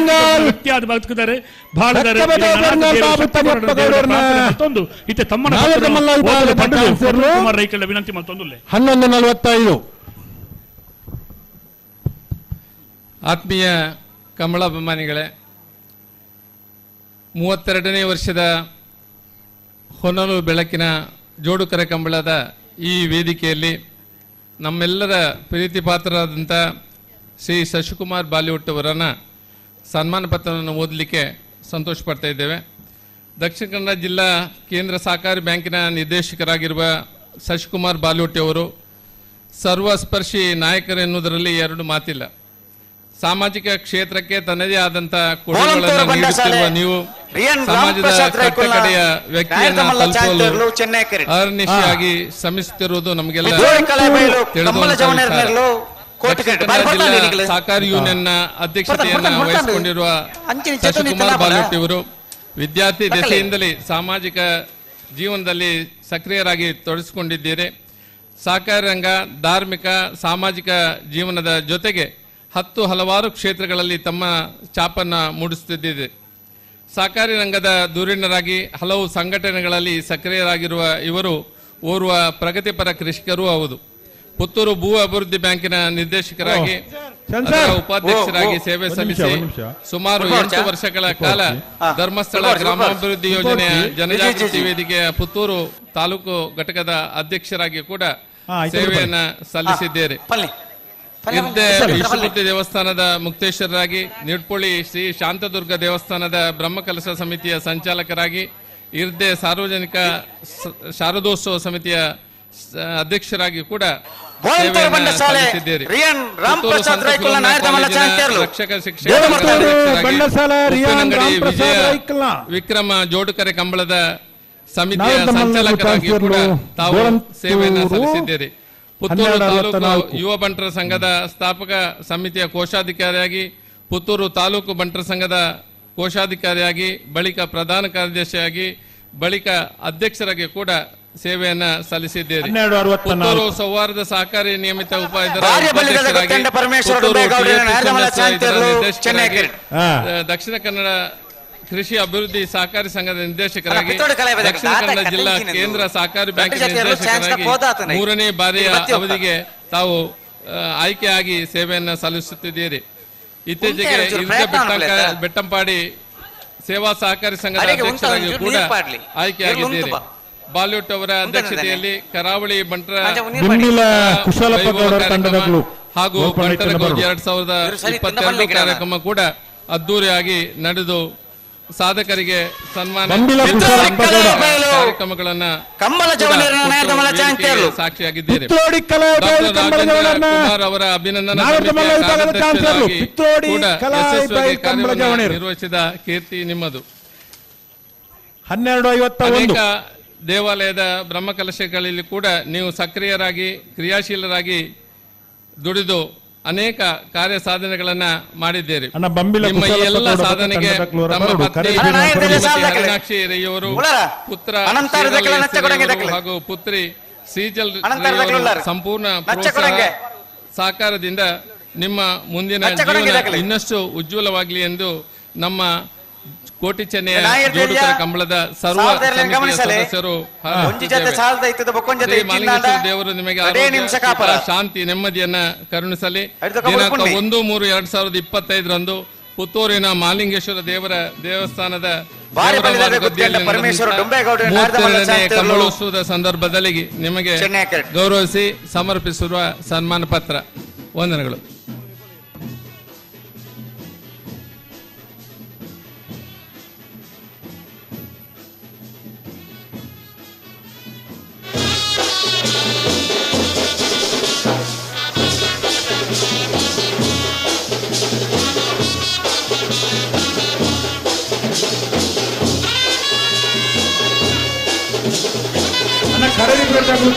ವ್ಯಕ್ತಿಯಾದ ಬದುಕಿದ್ದಾರೆ ಇತ್ತೆ ತಮ್ಮನ ಕುಮಾರ್ ರೈಕಳ್ಳ ವಿನಂತಿ ಮತ್ತೊಂದು 11:45. ಆತ್ಮೀಯ ಕಮಲಾಭಿಮಾನಿಗಳೇ, 32ನೇ ವರ್ಷದ ಹೊನಲು ಬೆಳಕಿನ ಜೋಡುಕರೆ ಕಂಬಳದ ಈ ವೇದಿಕೆಯಲ್ಲಿ ನಮ್ಮೆಲ್ಲರ ಪ್ರೀತಿ ಪಾತ್ರರಾದಂಥ ಶ್ರೀ ಶಶಿಕುಮಾರ್ ಬಾಲಿವುಡ್ ಅವರನ್ನು ಸನ್ಮಾನ ಪತ್ರವನ್ನು ಓದಲಿಕ್ಕೆ ಸಂತೋಷ ಪಡ್ತಾ ಇದ್ದೇವೆ. ದಕ್ಷಿಣ ಕನ್ನಡ ಜಿಲ್ಲಾ ಕೇಂದ್ರ ಸಹಕಾರಿ ಬ್ಯಾಂಕಿನ ನಿರ್ದೇಶಕರಾಗಿರುವ ಶಶಿಕುಮಾರ್ ಬಾಲಿವುಟ್ಟಿ ಅವರು ಸರ್ವಸ್ಪರ್ಶಿ ನಾಯಕರು ಎನ್ನುವುದರಲ್ಲಿ ಎರಡು ಮಾತಿಲ್ಲ. ಸಾಮಾಜಿಕ ಕ್ಷೇತ್ರಕ್ಕೆ ತನ್ನದೇ ಆದಂಥ ಕೊಡುಗೆಗಳನ್ನು ನೀಡುತ್ತಿರುವ ನೀವು ಸಮಾಜದ ಕಟ್ಟಕಡೆಯ ವ್ಯಕ್ತಿಯನ್ನು ತಲುಪಲು ಅಹರ್ನಿಶಿಯಾಗಿ ಶ್ರಮಿಸುತ್ತಿರುವುದು ನಮಗೆಲ್ಲ ತಿಳಿದುವಂತ ವಿಚಾರ. ದಕ್ಷಿಣ ಕನ್ನಡ ಜಿಲ್ಲಾ ಸಹಕಾರಿ ಯೂನಿಯನ್ನ ಅಧ್ಯಕ್ಷತೆಯನ್ನು ವಹಿಸಿಕೊಂಡಿರುವ ಶಶಿಕುಮಾರ್ ಬಾಲೋಟಿ ಅವರು ವಿದ್ಯಾರ್ಥಿ ದೆಸೆಯಿಂದಲೇ ಸಾಮಾಜಿಕ ಜೀವನದಲ್ಲಿ ಸಕ್ರಿಯರಾಗಿ ತೊಡಗಿಸಿಕೊಂಡಿದ್ದೀರಿ. ಸಹಕಾರಿ ರಂಗ, ಧಾರ್ಮಿಕ, ಸಾಮಾಜಿಕ ಜೀವನದ ಜೊತೆಗೆ 10 ಹಲವಾರು ಕ್ಷೇತ್ರಗಳಲ್ಲಿ ತಮ್ಮ ಛಾಪನ್ನು ಮೂಡಿಸುತ್ತಿದ್ದಿದೆ. ಸಹಕಾರಿ ರಂಗದ ಧುರೀಣರಾಗಿ ಹಲವು ಸಂಘಟನೆಗಳಲ್ಲಿ ಸಕ್ರಿಯರಾಗಿರುವ ಇವರು ಓರ್ವ ಪ್ರಗತಿಪರ ಕೃಷಿಕರೂ ಹೌದು. ಪುತ್ತೂರು ಭೂ ಅಭಿವೃದ್ಧಿ ಬ್ಯಾಂಕಿನ ನಿರ್ದೇಶಕರಾಗಿ, ಉಪಾಧ್ಯಕ್ಷರಾಗಿ ಸೇವೆ ಸಲ್ಲಿಸಿ ಸುಮಾರು 8 ವರ್ಷಗಳ ಕಾಲ ಧರ್ಮಸ್ಥಳ ಗ್ರಾಮಾಭಿವೃದ್ಧಿ ಯೋಜನೆಯ ಜನಜಾಗೃತಿ ವೇದಿಕೆಯ ಪುತ್ತೂರು ತಾಲೂಕು ಘಟಕದ ಅಧ್ಯಕ್ಷರಾಗಿ ಕೂಡ ಸೇವೆಯನ್ನು ಸಲ್ಲಿಸಿದ್ದಾರೆ. ವಿಷ್ಣುಮೂರ್ತಿ ದೇವಸ್ಥಾನದ ಮುಕ್ತೇಶ್ವರರಾಗಿ, ನಿಡ್ಪೊಳಿ ಶ್ರೀ ಶಾಂತದುರ್ಗ ದೇವಸ್ಥಾನದ ಬ್ರಹ್ಮಕಲಶ ಸಮಿತಿಯ ಸಂಚಾಲಕರಾಗಿ, ಇರ್ದೆ ಸಾರ್ವಜನಿಕ ಶಾರದೋತ್ಸವ ಸಮಿತಿಯ ಅಧ್ಯಕ್ಷರಾಗಿ ಕೂಡ ಸಲ್ಲಿಸಿದ್ದೀರಿ. ರಕ್ಷಕ ಶಿಕ್ಷಕ ವಿಜಯ ವಿಕ್ರಮ ಜೋಡುಕರೆ ಕಂಬಳದ ಸಮಿತಿಯ ಸಂಚಾಲಕರಾಗಿ ಕೂಡ ತಾವು ಸೇವೆಯನ್ನು ಸಲ್ಲಿಸಿದ್ದೀರಿ. ಪುತ್ತೂರು ತಾಲೂಕು ಯುವ ಬಂಟರ ಸಂಘದ ಸ್ಥಾಪಕ ಸಮಿತಿಯ ಕೋಶಾಧಿಕಾರಿಯಾಗಿ, ಪುತ್ತೂರು ತಾಲೂಕು ಬಂಟರ ಸಂಘದ ಕೋಶಾಧಿಕಾರಿಯಾಗಿ, ಬಳಿಕ ಪ್ರಧಾನ ಕಾರ್ಯದರ್ಶಿಯಾಗಿ, ಬಳಿಕ ಅಧ್ಯಕ್ಷರಾಗಿ ಕೂಡ ಸೇವೆಯನ್ನ ಸಲ್ಲಿಸಿದ್ದೀರಿ. ಪುತ್ತೂರು ಸೌಹಾರ್ದ ಸಹಕಾರಿ ನಿಯಮಿತ ಉಪಾಧ್ಯಕ್ಷರಾಗಿ, ದಕ್ಷಿಣ ಕನ್ನಡ ಕೃಷಿ ಅಭಿವೃದ್ಧಿ ಸಹಕಾರಿ ಸಂಘದ ನಿರ್ದೇಶಕರಾಗಿ, ದಕ್ಷಿಣ ಕನ್ನಡ ಜಿಲ್ಲಾ ಕೇಂದ್ರ ಸಹಕಾರಿ ಬ್ಯಾಂಕಿನ ನಿರ್ದೇಶಕರಾಗಿ 3ನೇ ಬಾರಿಯ ಅವಧಿಗೆ ತಾವು ಆಯ್ಕೆಯಾಗಿ ಸೇವೆಯನ್ನು ಸಲ್ಲಿಸುತ್ತಿದ್ದೀರಿ. ಇತ್ತೀಚೆಗೆ ಬೆಟ್ಟಂಪಾಡಿ ಸೇವಾ ಸಹಕಾರಿ ಸಂಘದ ಅಧ್ಯಕ್ಷರಾಗಿ ಕೂಡ ಆಯ್ಕೆಯಾಗಿದ್ದೀರಿ. ಬಾಲಿವುಡ್ ಅವರ ಅಧ್ಯಕ್ಷತೆಯಲ್ಲಿ ಕರಾವಳಿ ಬಂಟರ ಹಾಗೂ ಬಂಟರ 2022 ಕಾರ್ಯಕ್ರಮ ಕೂಡ ಅದ್ದೂರಿಯಾಗಿ ನಡೆದು ಸಾಧಕರಿಗೆ ಸನ್ಮಾನ ಕಾರ್ಯಕ್ರಮಗಳನ್ನ ಸಾಕ್ಷಿಯಾಗಿದ್ದೀರಿ. ಕುಮಾರ್ ಅವರ ಅಭಿನಂದನಾ ನಿರ್ವಹಿಸಿದ ಕೀರ್ತಿ ನಿಮ್ಮದು. 12:51. ಅನೇಕ ದೇವಾಲಯದ ಬ್ರಹ್ಮಕಲಶಗಳಲ್ಲಿ ಕೂಡ ನೀವು ಸಕ್ರಿಯರಾಗಿ ಕ್ರಿಯಾಶೀಲರಾಗಿ ದುಡಿದು ಅನೇಕ ಕಾರ್ಯ ಸಾಧನೆಗಳನ್ನ ಮಾಡಿದ್ದೀರಿ. ನಿಮ್ಮ ಎಲ್ಲ ಸಾಧನೆಗೆ ತಮ್ಮ ಪತ್ನಿ ಹರಿಣಾಕ್ಷಿ ರೈಯವರು, ಪುತ್ರ ಹಾಗೂ ಪುತ್ರಿ ಶ್ರೀಜಲ್ ಸಂಪೂರ್ಣ ಪ್ರೋತ್ಸಾಹ ಸಹಕಾರದಿಂದ ನಿಮ್ಮ ಮುಂದಿನ ಜೀವನ ಇನ್ನಷ್ಟು ಉಜ್ವಲವಾಗಲಿ ಎಂದು ನಮ್ಮ ಕೋಟಿ ಚೆನ್ನಯ ಜೋಡುಕರ ಕಂಬಳದ ಸರ್ವ ಸಮಿತಿಯ ಸದಸ್ಯರು ದೇವರು ನಿಮಗೆ ಶಾಂತಿ ನೆಮ್ಮದಿಯನ್ನ ಕರುಣಿಸಲಿ. ದಿನಾಂಕ 1-3-2025 ಪುತ್ತೂರಿನ ಮಾಲಿಂಗೇಶ್ವರ ದೇವರ ದೇವಸ್ಥಾನದ ಕಂಬಳೋತ್ಸವದ ಸಂದರ್ಭದಲ್ಲಿ ನಿಮಗೆ ಗೌರವಿಸಿ ಸಮರ್ಪಿಸಿರುವ ಸನ್ಮಾನ ಪತ್ರ. ವಂದನೆಗಳು.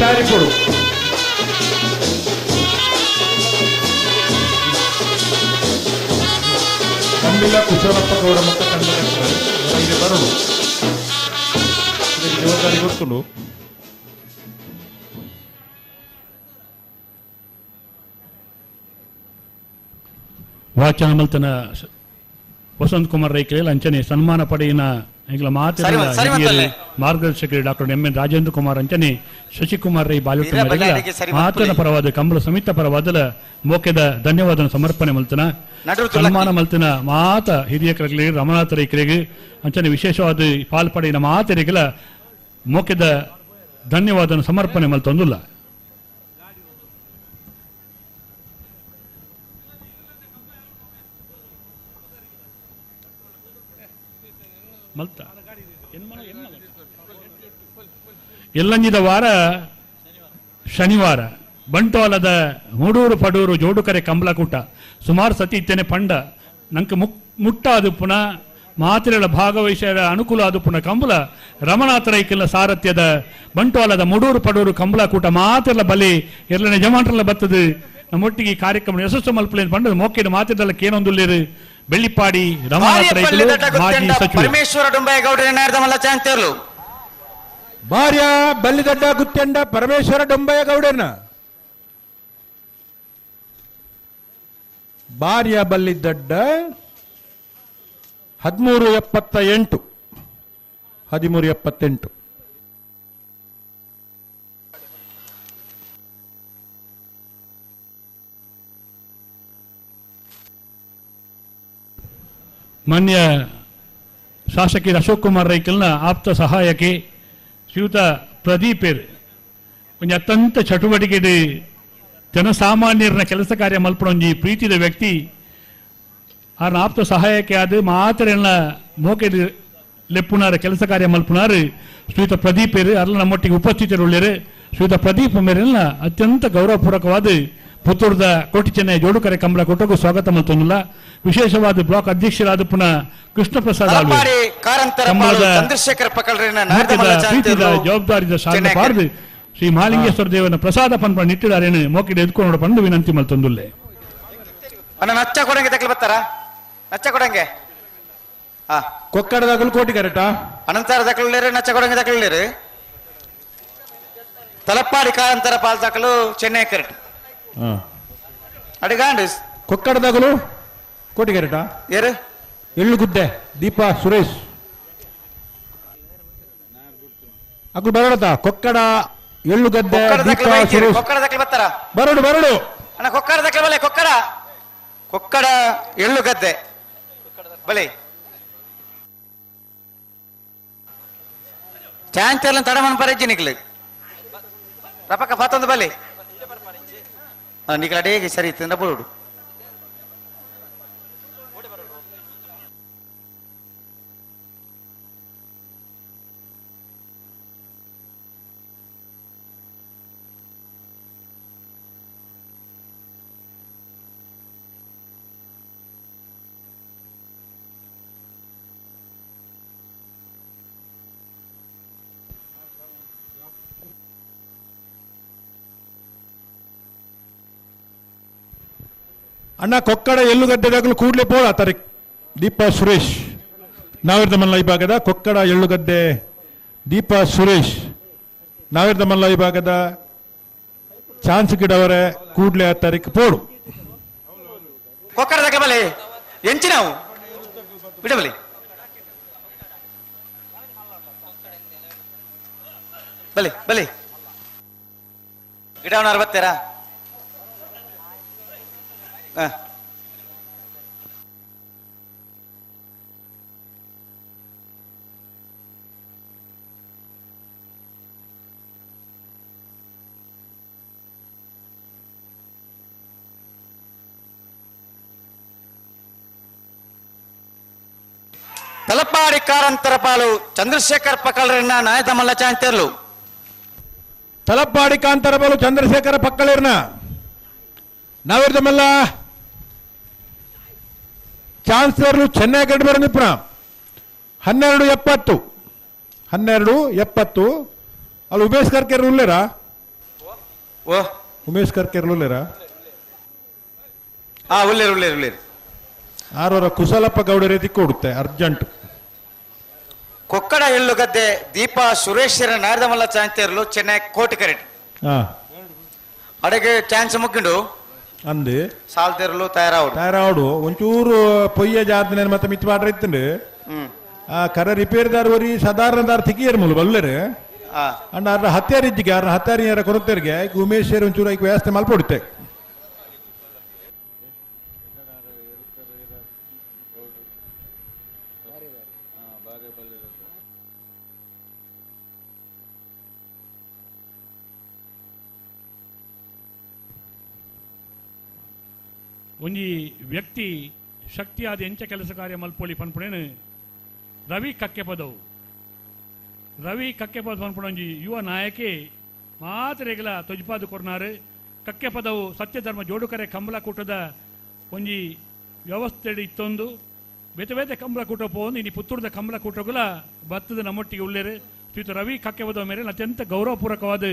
ತಯಾರಿ ಕೊಡು. ಕಂಬಿಲ ಕುಶಲಪ್ಪ ಗೌಡ ಮತ್ತು ಕಂಡ ಬರೋದು ಜವಾಬ್ದಾರಿ ಗೊತ್ತುಂಡು. ವಾಚನ ಮಲ್ತನ ವಸಂತ್ ಕುಮಾರ್ ರೈಕೇಲ್ ಅಂಚನೆ ಸನ್ಮಾನ ಪಡೆಯಿನ ಎಂಗ್ಲ ಮಾತಿನ ಮಾರ್ಗದರ್ಶಕರು doctor M N Rajendra Kumar ಅಂಚನೆ ಶಶಿಕುಮಾರ್ ರೈ ಬಾಲ್ಯಟ್ಟ ಮಾತನ ಪರವಾದ ಕಂಬಳ ಸಮಿತ ಪರವಾದಲ ಮೋಕೆದ ಧನ್ಯವಾದ ಸಮರ್ಪಣೆ ಮಲ್ತನ ಸನ್ಮಾನ ಮಲ್ತನ ಮಾತ ಹಿರಿಯಕರಲ್ಲಿ ರಮನಾಥ ರೈಕರಿಗೆ ಅಂಚನೆ ವಿಶೇಷವಾದ ಪಾಲ್ಪಡೆಯಿನ ಮಾತರಿಗಲ ಮೋಕೆದ ಧನ್ಯವಾದ ಸಮರ್ಪಣೆ ಮಲ್ತೊಂದುಲ್ಲ. ಮಲ್ತ ಎಲ್ಲಂಜಿದ ವಾರ ಶನಿವಾರ ಬಂಟ್ವಾಳದ ಮೂಡೂರು ಪಡೂರು ಜೋಡುಕರೆ ಕಂಬಳಕೂಟ ಸುಮಾರು ಸತಿ ಇತ್ತೇನೆ ಪಂಡ ನಂಗೆ ಮುಟ್ಟಾದು ಪುನಃ ಮಾತ್ರೆಗಳ ಭಾಗವಹಿಸಿದ ಅನುಕೂಲ ಅದು ಪುನಃ ಕಂಬಳ ರಮಣಾಥ ರೈಕೆಲ್ಲ ಸಾರಥ್ಯದ ಬಂಟ್ವಾಳದ ಮುಡೂರು ಪಡೂರು ಕಂಬಳಕೂಟ ಮಾತೆಲ್ಲ ಬಲಿ ಎಲ್ಲ ಯಜಮಾನ್ರೆಲ್ಲ ಬರ್ತದೆ ನಮ್ಮೊಟ್ಟಿಗೆ ಈ ಕಾರ್ಯಕ್ರಮ ಯಶಸ್ಸು ಮಲ್ಪಲೇನು ಪಂಡ ಮೋಕೆದ ಮಾತೆಲ್ಲ ಕೇನೊಂದುಲ್ಲೇರು ಬೆಳ್ಳಿಪಾಡಿ ರಮಣಾಥ ರೈಕಲು ಮಾಜಿ ಸಚಿವ ಪರಮೇಶ್ವರ ಡೊಂಬಯ್ಯ ಚಾಂತೇರ್ಲು ಭಾರ್ಯ ಬಲ್ಲಿದಡ್ಡ ಗುತ್ತೆಂಡ ಪರಮೇಶ್ವರ ಡೊಂಬಯ್ಯ ಗೌಡನ ಭಾರ್ಯ ಬಲ್ಲಿದಡ್ಡ 1378 1378. ಮಾನ್ಯ ಶಾಸಕಿ ಅಶೋಕ್ ಕುಮಾರ್ ರೈಕಲ್ನ ಆಪ್ತ ಸಹಾಯಕಿ ಶ್ರೀಯುತ ಪ್ರದೀಪೇರ್ ಒಂಜಿ ಅತ್ಯಂತ ಚಟುವಟಿಕೆ ಜನಸಾಮಾನ್ಯರನ್ನ ಕೆಲಸ ಕಾರ್ಯ ಮಲ್ಪಡೊಂಜಿ ಪ್ರೀತಿದ ವ್ಯಕ್ತಿ ಆರ್ನ ಆಪ್ತ ಸಹಾಯಕಿ ಆದ ಮಾತ್ರೆಲ್ಲ ಮೋಕೆದ ಲೆಪ್ಪುನಾರ ಕೆಲಸ ಕಾರ್ಯ ಮಲ್ಪುನಾರು ಶ್ರೀಯುತ ಪ್ರದೀಪೇರ್ ಅರ್ಲ ನಮ್ಮೊಟ್ಟಿಗೆ ಉಪಸ್ಥಿತರುಳ್ಳೇರು. ಶ್ರೀಯುತ ಪ್ರದೀಪ್ ಮೇರೆಲ್ಲ ಅತ್ಯಂತ ಗೌರವಪೂರ್ವಕವಾದ ಪುತ್ತೂರದ ಕೋಟಿ ಚೆನ್ನೈ ಜೋಡುಕರೆ ಕಂಬಳ ಕೊಟ್ಟಗೂ ಸ್ವಾಗತ ಮಲ್ತೊಂದಿಲ್ಲ. ವಿಶೇಷವಾದ ಬ್ಲಾಕ್ ಅಧ್ಯಕ್ಷರಾದ ಪುನಃ ಕೃಷ್ಣ ಪ್ರಸಾದ್ ಜವಾಬ್ದಾರಿದ ಸಾಧನೆ ಪಾರ್ದು ಶ್ರೀ ಮಹಾಲಿಂಗೇಶ್ವರ ದೇವನ ಪ್ರಸಾದ ಪನ್ಪ ನಿಟ್ಟಿದಾರೇನು ಮೋಕಿಡ ಎದ್ಕೊಂಡು ಪಂಡು ವಿನಂತಿ ಮಲ್ತೊಂದುಲ್ಲೆ. ನಚ್ಚ ಕೊಡಂಗೆ ತಕ್ಲಿ ಬರ್ತಾರ ನಚ್ಚ ಕೊಡಂಗೆ ಕೊಕ್ಕಡದಾಗಲು ಕೋಟಿ ಕರೆಕ್ಟಾ ಅನಂತರ ತಕಲೇರು ನಚ್ಚ ಕೊಡಂಗೆ ತಕಲೇರು ತಲಪ್ಪಾಡಿ ಕಾರಂತರ ಪಾಲ್ ತಕಲು ಚೆನ್ನೈ ಕರೆಕ್ಟ್ ಅಡಿಗಾಂಡು ಕೊಕ್ಕಡದಾಗಲು ಕೋಟಿ ಕರೆಕ್ಟಾ ಏರು ಎಳ್ಳುಗುದ್ದೆ ದೀಪಾ ಸುರೇಶ್ ಅಕ್ಕು ಬರೋಡತ ಕೊಕ್ಕಡ ಎಳ್ಳುಗದ್ದೆ ದೀಪಾ ಸುರೇಶ್ ಕೊಕ್ಕಡ ತಕಲಿ ಬರ್ತಾರ ಬರೋಡು ಬರೋಡು ಅಣ್ಣ ಕೊಕ್ಕಡ ತಕಲಿ ಬಲೆ ಕೊಕ್ಕಡ ಕೊಕ್ಕಡ ಎಳ್ಳುಗದ್ದೆ ಬಲೆ ಚಾಂಚರ್ಲ ತಡಮನ್ ಪರಜ್ಜಿ ನಿಕ್ಲು ರಪಕ್ಕ ಪತ್ತೊಂದು ಬಲೆ ನಿಕ್ಲ ಅಡೇಗೆ ಸರಿ ಇತ್ತು ಬೋಡು ಅಣ್ಣ ಕೊಕ್ಕಡ ಎಳ್ಳುಗದ್ದೆದಾಗಲೂ ಕೂಡಲೇ ಪೋಳ ತಾರೀಕ್ ದೀಪಾ ಸುರೇಶ್ ನಾವಿರ್ದ ಮಲ್ಲ ಈ ಭಾಗದ ಕೊಕ್ಕಡ ಎಳ್ಳುಗದ್ದೆ ದೀಪಾ ಸುರೇಶ್ ನಾವಿರ್ದ ಮಲ್ಲ ಈ ಭಾಗದ ಚಾನ್ಸ್ ಗಿಡವರೆ ಕೂಡಲೇ ಆ ತಾರೀಕು ಪೋಡು. ಕೊಕ್ಕಡ ಬಲೆ ಎಂಚಿ ನಾವು ಬಿಡಬಲಿ ಬಲೆ ಬಲೆ ಗಿಡವನ್ನ ಅರವತ್ತೇರಾ Talapady ಕಾರಂತರ ಪಾಲು ಚಂದ್ರಶೇಖರ್ ಪಕ್ಕಳರನ್ನ ನಾಯದಮಲ್ಲ ಚಾಂತೇರ್ಲು. ತಲಪಾಡಿ ಕಾಂತರಪಾಲು ಚಂದ್ರಶೇಖರ ಪಕ್ಕಳಿರ್ನ ನಾವಿರ್ದಮಲ್ಲ ಚಾನ್ಸಲರ್ ಚೆನ್ನೈ ಗಡ್ಡ ಬರ 12:70 12:70. ಅಲ್ಲಿ ಉಮೇಶ್ ಕರ್ಕೆರ್ ಉಲ್ಲೇರಾ? ಓ ಉಮೇಶ್ ಕರ್ಕೆರ್ ಉಲ್ಲೇರಾ? ಆ ಉಲ್ಲೇರು ಉಲ್ಲೇರು ಉಲ್ಲೇರು. ಆರವರ ಕುಶಲಪ್ಪ ಗೌಡರೇ ದಿಕ್ಕೊಡುತ್ತೆ ಅರ್ಜೆಂಟ್. ಕೊಕ್ಕಡ ಎಳ್ಳುಗದ್ದೆ ದೀಪಾ ಸುರೇಶರ ನಾರದಮಲ್ಲ ಚಾಂತೇರ್ಲು ಚೆನ್ನೈ ಕೋಟಿ ಕರೆಟ್. ಅಡಗೆ ಚಾನ್ಸ್ ಮುಗ್ಗಿಂಡು ಅಂದು ಸಾಲ್ತೇರ್ಲು ತಯಾರಾವಡು ತಯಾರಾವಡು ಒಂಚೂರು ಪೊಯ್ಯ ಜಾತನೆ ಮತ್ತೆ ಮಿತ್ ಪಾಡ್ರ ಇತ್ತಂಡು. ಆ ಕರ ರಿಪೇರ್ದಾರ್ ಒರಿ ಸಾಧಾರಣದಾರ್ ತಿಕ್ಕಿಯರ್ ಮೂಲ ಬಲ್ಲೇರು ಅಂಡ್ ಅರ್ನ ಹತ್ಯಾರ ಇಜ್ಜಿಗೆ ಅರ್ನ ಹತ್ಯಾರಿ ಯಾರ ಕೊರತೆರ್ಗೆ ಉಮೇಶ್ ಒಂಚೂರು ಐಕ್ ವ್ಯವಸ್ಥೆ ಮಲ್ಪೊಡುತ್ತೆ. ಒಂಜಿ ವ್ಯಕ್ತಿ ಶಕ್ತಿಯಾದ ಎಂಚ ಕೆಲಸ ಕಾರ್ಯ ಮಲ್ಪೊಳಿ ಪನ್ಪುಣೇನು ರವಿ ಕಕ್ಕೆಪದವು. ರವಿ ಕಕ್ಕೆಪದ ಪನ್ಪುಣ ಒಂಜಿ ಯುವ ನಾಯಕಿ ಮಾತ್ರೆಗಳ ತೊಜ್ಪಾದು ಕೊರ್ನಾರು. ಕಕ್ಕೆಪದವು ಸತ್ಯಧರ್ಮ ಜೋಡುಕರೆ ಕಂಬಳಕೂಟದ ಒಂಜಿ ವ್ಯವಸ್ಥೆ ಇತ್ತೊಂದು ಬೇತೆ ಬೇತೆ ಕಂಬಳಕೂಟ ಪೋಂದು ಇನಿ ಪುತ್ತೂರದ ಕಂಬಳಕೂಟಗಳ ಬತ್ತದ ನಮ್ಮೊಟ್ಟಿಗೆ ಉಳ್ಳೇರು. ಶ್ರೀಯುತ ರವಿ ಕಕ್ಕೆಪದವ ಮೇರೆ ಅತ್ಯಂತ ಗೌರವಪೂರ್ವಕವಾದ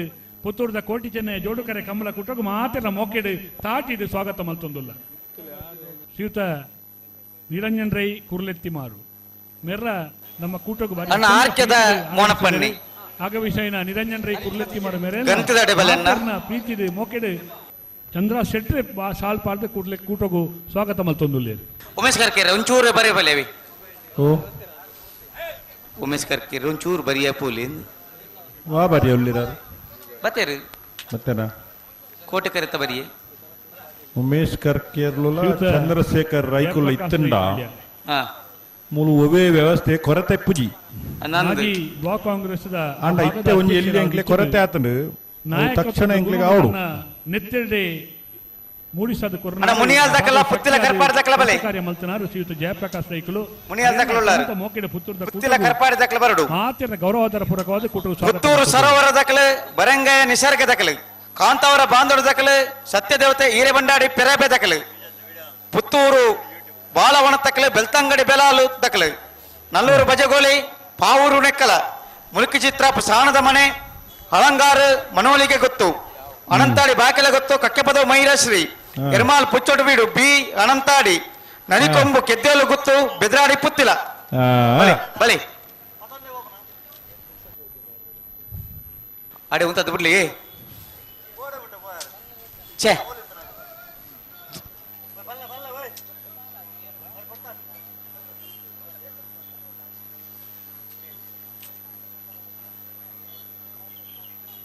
ಪುತ್ತೂರದ ಕೋಟಿ ಚೆನ್ನೈ ಜೋಡುಕರೆ ಕಂಬಳಕೂಟకు ಮಾತ್ರ ಮೋಕೆಡು ತಾಟಿಡು ಸ್ವಾಗತ ಮಲ್ತೊಂದುಲ್ಲ. ಶ್ರೀಯುತ ನಿರಂಜನ್ ರೈ ಕುರ್ಲೆತ್ತಿಮಾರು ಮೆರ್ರ ನಮ್ಮ ಕೂಟకు ಆಗಮಿಸಿನ ನಿರಂಜನ್ ರೈ ಕುರ್ಲೆತ್ತಿಮಾರು ಮೇರೆ ಪ್ರೀತಿದು ಮೋಕೆಡು ಚಂದ್ರ ಶೆಟ್ಟಿ ಸಾಲ್ ಪಾಡ್ದು ಕೂಡ್ಲೆ ಕೂಟಗೂ ಸ್ವಾಗತ ಮಲ್ತೊಂದುಲ್ಲೇರು. ಉಮೇಶ್ ಕರ್ಕೇರಿ ಒಂಚೂರು ಬರೀ ಬಲೇವಿ. ಉಮೇಶ್ ಕರ್ಕೇರಿ ಒಂಚೂರು ಬರಿಯ ಪೂಲಿ ವಾ ಬರಿಯ ಉಳ್ಳಿರಾರು ಬತ್ತೇರು ಮತ್ತೇನಾ ಕೋಟೆ ಕರೆತ ಬರಿಯೇ. ಉಮೇಶ್ ಕರ್ಕೇರ್ಲುಲ ಚಂದ್ರಶೇಖರ್ ರೈಕುಲ ಇತ್ತಂಡ ಮೂಲು ಒವೇ ವ್ಯವಸ್ಥೆ ಕೊರತೆ ಪುಜಿ ಬ್ಲಾಕ್ ಕಾಂಗ್ರೆಸ್ ಅಂಡ ಇತ್ತೆ ಒಂಜಿ ಎಲ್ಲಿ ಎಂಕ್ಲೆ ಕೊರತೆ ಆತಂಡು ತಕ್ಷಣ ಎಂಕ್ಲೆಗೆ ಆವಡು ನೆತ್ತೆಡೆ ಮೂಡಿಸದ ಅಣ್ಣ ಮುನಿಯಾಲ್ ದಕಲ ಪುತ್ತಿಲ ಕರ್ಪಾಡಿ ದಕಲ ಬಲೆ ಕಾರ್ಯ ಮಲ್ತನಾರು ಶ್ರೀಯುತ ಜಯಪ್ರಕಾಶ್ ರೈಕುಲು ಮುನಿಯಾಲ್ ದಕಲ ಉಳ್ಳಾರು ಮೋಕೆಡ ಪುತ್ತೂರದ ಪುತ್ತಿಲ ಕರ್ಪಾಡಿ ದಕಲ ಬರಡು ಮಾತ್ರ ಗೌರವಾದರ ಪೂರಕವಾದ ಕೂಟವು ಸ್ವಾಗತ. ಪುತ್ತೂರು ಸರೋವರ ದಕಲೆ ಬರಂಗಾಯ ನಿಸರ್ಗ ದಕಲೆ ಕಾಂತಾವರ ಬಾಂದೋಡ ದಕಲೆ ಸತ್ಯದೇವತೆ ಈರೆಬಂಡಾಡಿ ಪೆರಬೆ ದಕಲೆ ಪುತ್ತೂರು ಬಾಲವನ ತಕಲೆ ಬೆಲ್ತಂಗಡಿ ಬೆಲಾಲು ದಕಲೆ ನಲ್ಲೂರು ಬಜಗೋಲಿ ಪಾವೂರು ನೆಕ್ಕಲ ಮುಲ್ಕಿ ಚಿತ್ರಾಪ ಸಾಣದ ಮನೆ ಅಲಂಗಾರು ಮನೋಲಿಗೆ ಗೊತ್ತು ಅನಂತಾಡಿ ಬಾಕಿಲ ಗೊತ್ತು ಕಕ್ಕೆಪದವು ಮೈರಶ್ರೀ ಎರ್ಮಾಲ್ ಪುಚ್ಚೋಡು ಬೀಡು ಬಿ ಅನಂತಾಡಿ ನನಿಕೊಂಬು ಕೆದ್ದೇಲು ಗೊತ್ತು ಬೆದ್ರಾಡಿ ಪುತ್ತಿಲ ಬಲಿ ಅಡೆ ಉಂತದ್ದು ಬಿಡ್ಲಿ ಛೇ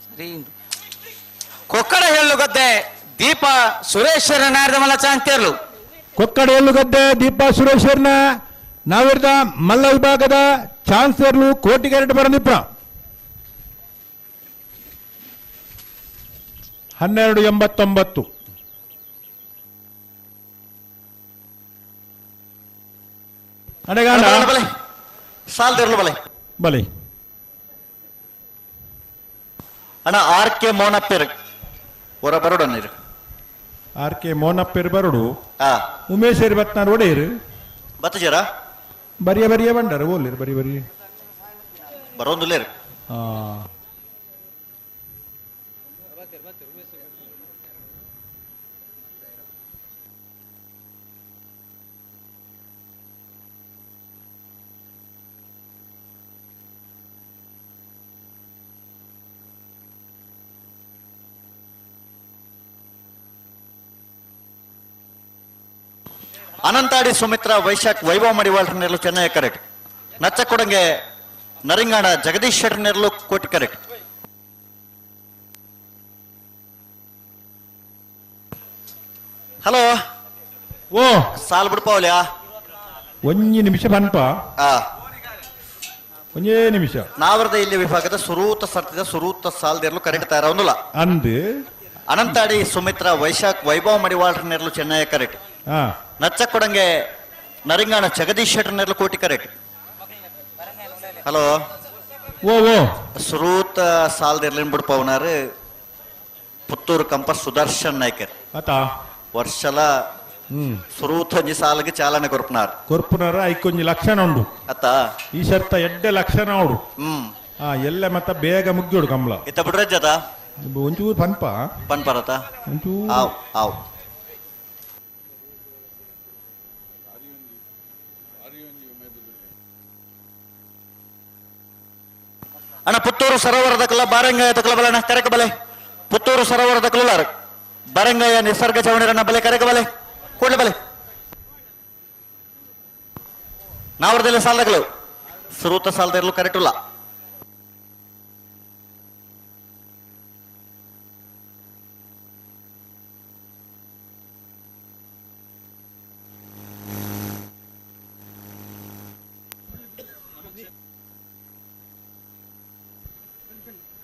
ಸರಿ. ಕೊಕ್ಕಡ ಹೇಳುಗದ್ದೆ ದೀಪ ಸುರೇಶ್ವರ ನಾರದಮಲ್ಲ ಚಾಂತೇರ್ಲು. ಕೊಕ್ಕಡ ಹೇಳುಗದ್ದೆ ದೀಪ ಸುರೇಶ್ವರನ ನಾವಿರ್ದ ಮಲ್ಲ ವಿಭಾಗದ ಚಾನ್ಸಲರ್ಲು ಕೋಟಿಗೆರಡು ಬರನಿಪ್ಪ 12:89. ಸಾಲ್ದಿರ್ಲು ಬಲೆ ಬಲೆ ಅಣ್ಣ ಆರ್ ಕೆ ಮೋನಪ್ಪೇರ್ ಹೊರ ಬರೋಡು ನೀರು. ಆರ್ ಕೆ ಮೋನಪ್ಪೇರ್ ಬರೋಡು. ಉಮೇಶ್ ಬತ್ನಾರ್ ಒಡೆಯರು ಬತ್ತಜರ ಬರಿಯ ಬರಿಯ ಬಂಡಾರ ಓಲಿರು ಬರಿ ಬರಿ ಬರೋಂದುಲ್ಲೇರು. ಅನಂತಾಡಿ ಸುಮಿತ್ರಾ ವೈಶಾಖ್ ವೈಭವ ಮಡಿವಾಳ್ ನೆರಳು ಚೆನ್ನೈ ಕರೆಕ್ಟ್. ನಚ್ಚಕೊಡಂಗೆ ನರಿಂಗಾಣ ಜಗದೀಶ್ ಶೆಟ್ಟರ್ ನೆರಳು ಕೋಟಿ ಕರೆಕ್ಟ್. ಹಲೋ ಓ ಸಾಲ್ ಬಿಡ್ಪಾವಲ್ಯಾ ಒಂಜಿ ನಿಮಿಷ ಬನ್ಪ ಒಂಜೇ ನಿಮಿಷ. ನಾವರದ ಇಲ್ಲಿ ವಿಭಾಗದ ಸುರೂತ ಸರ್ತಿದ ಸುರೂತ ಸಾಲ್ದಿರಲು ಕರೆಕ್ಟ್ ತಯಾರವನ್ನುಲ್ಲ ಅಂದು ಅನಂತಾಡಿ ಸುಮಿತ್ರಾ ವೈಶಾಖ್ ವೈಭವ ಮಡಿವಾಳ್ ನೆರಳು ಚೆನ್ನೈ ಕರೆಕ್ಟ್. ನಚ್ಚಕೊಡಂಗೆ ನರಿಂಗಾಣ ಜಗದೀಶ್ ಶೆಟ್ಟರ್ ನೆರಳು ಕೋಟಿ ಕರೆಕ್ಟ್. ಹಲೋ ಓ ಓ ಸುರೂತ ಸಾಲದಿರ್ಲಿನ್ ಬಿಡ್ಪವನಾರು ಪುತ್ತೂರು ಕಂಪ ಸುದರ್ಶನ್ ನಾಯ್ಕರ್ ಆತ ವರ್ಷಲ ಸುರೂತ ಒಂಜಿ ಸಾಲಗೆ ಚಾಲನೆ ಕೊರ್ಪುನಾರ್ ಕೊರ್ಪುನಾರ ಐಕೊಂಜಿ ಲಕ್ಷಣ ಉಂಡು ಅತ್ತ ಈ ಶರ್ತ ಎಡ್ಡೆ ಲಕ್ಷಣ ಉಂಡು ಎಲ್ಲ ಮತ್ತ ಬೇಗ ಮುಗ್ದೋಡು ಕಂಬಳ ಇತ್ತ ಬಿಡ್ರಜ್ಜದ ಒಂಚೂರು ಪನ್ಪ ಪನ್ಪರತ ಒಂಚೂರು ಆವ್ ಆವ್ ಅಣ್ಣ ಪುತ್ತೂರು ಸರೋವರದ ಕಲ ಬಾರಂಗಾಯ ತಕಲ ಬಲಣ್ಣ ಕರೆಕ ಬಲೆ ಪುತ್ತೂರು ಸರೋವರದ ಕಲುಲಾರು ಬಾರಂಗಾಯ ನಿಸರ್ಗ ಚವಣಿರಣ್ಣ ಬಲೆ ಕರೆಕ ಬಲೆ ಕೂಡಲೇ ಬಲೆ ನಾವರದಲ್ಲೇ ಸಾಲದಗಳು ಸುರೂತ ಸಾಲದ ಇರಲು ಕರೆಕ್ಟ್ ಇಲ್ಲ.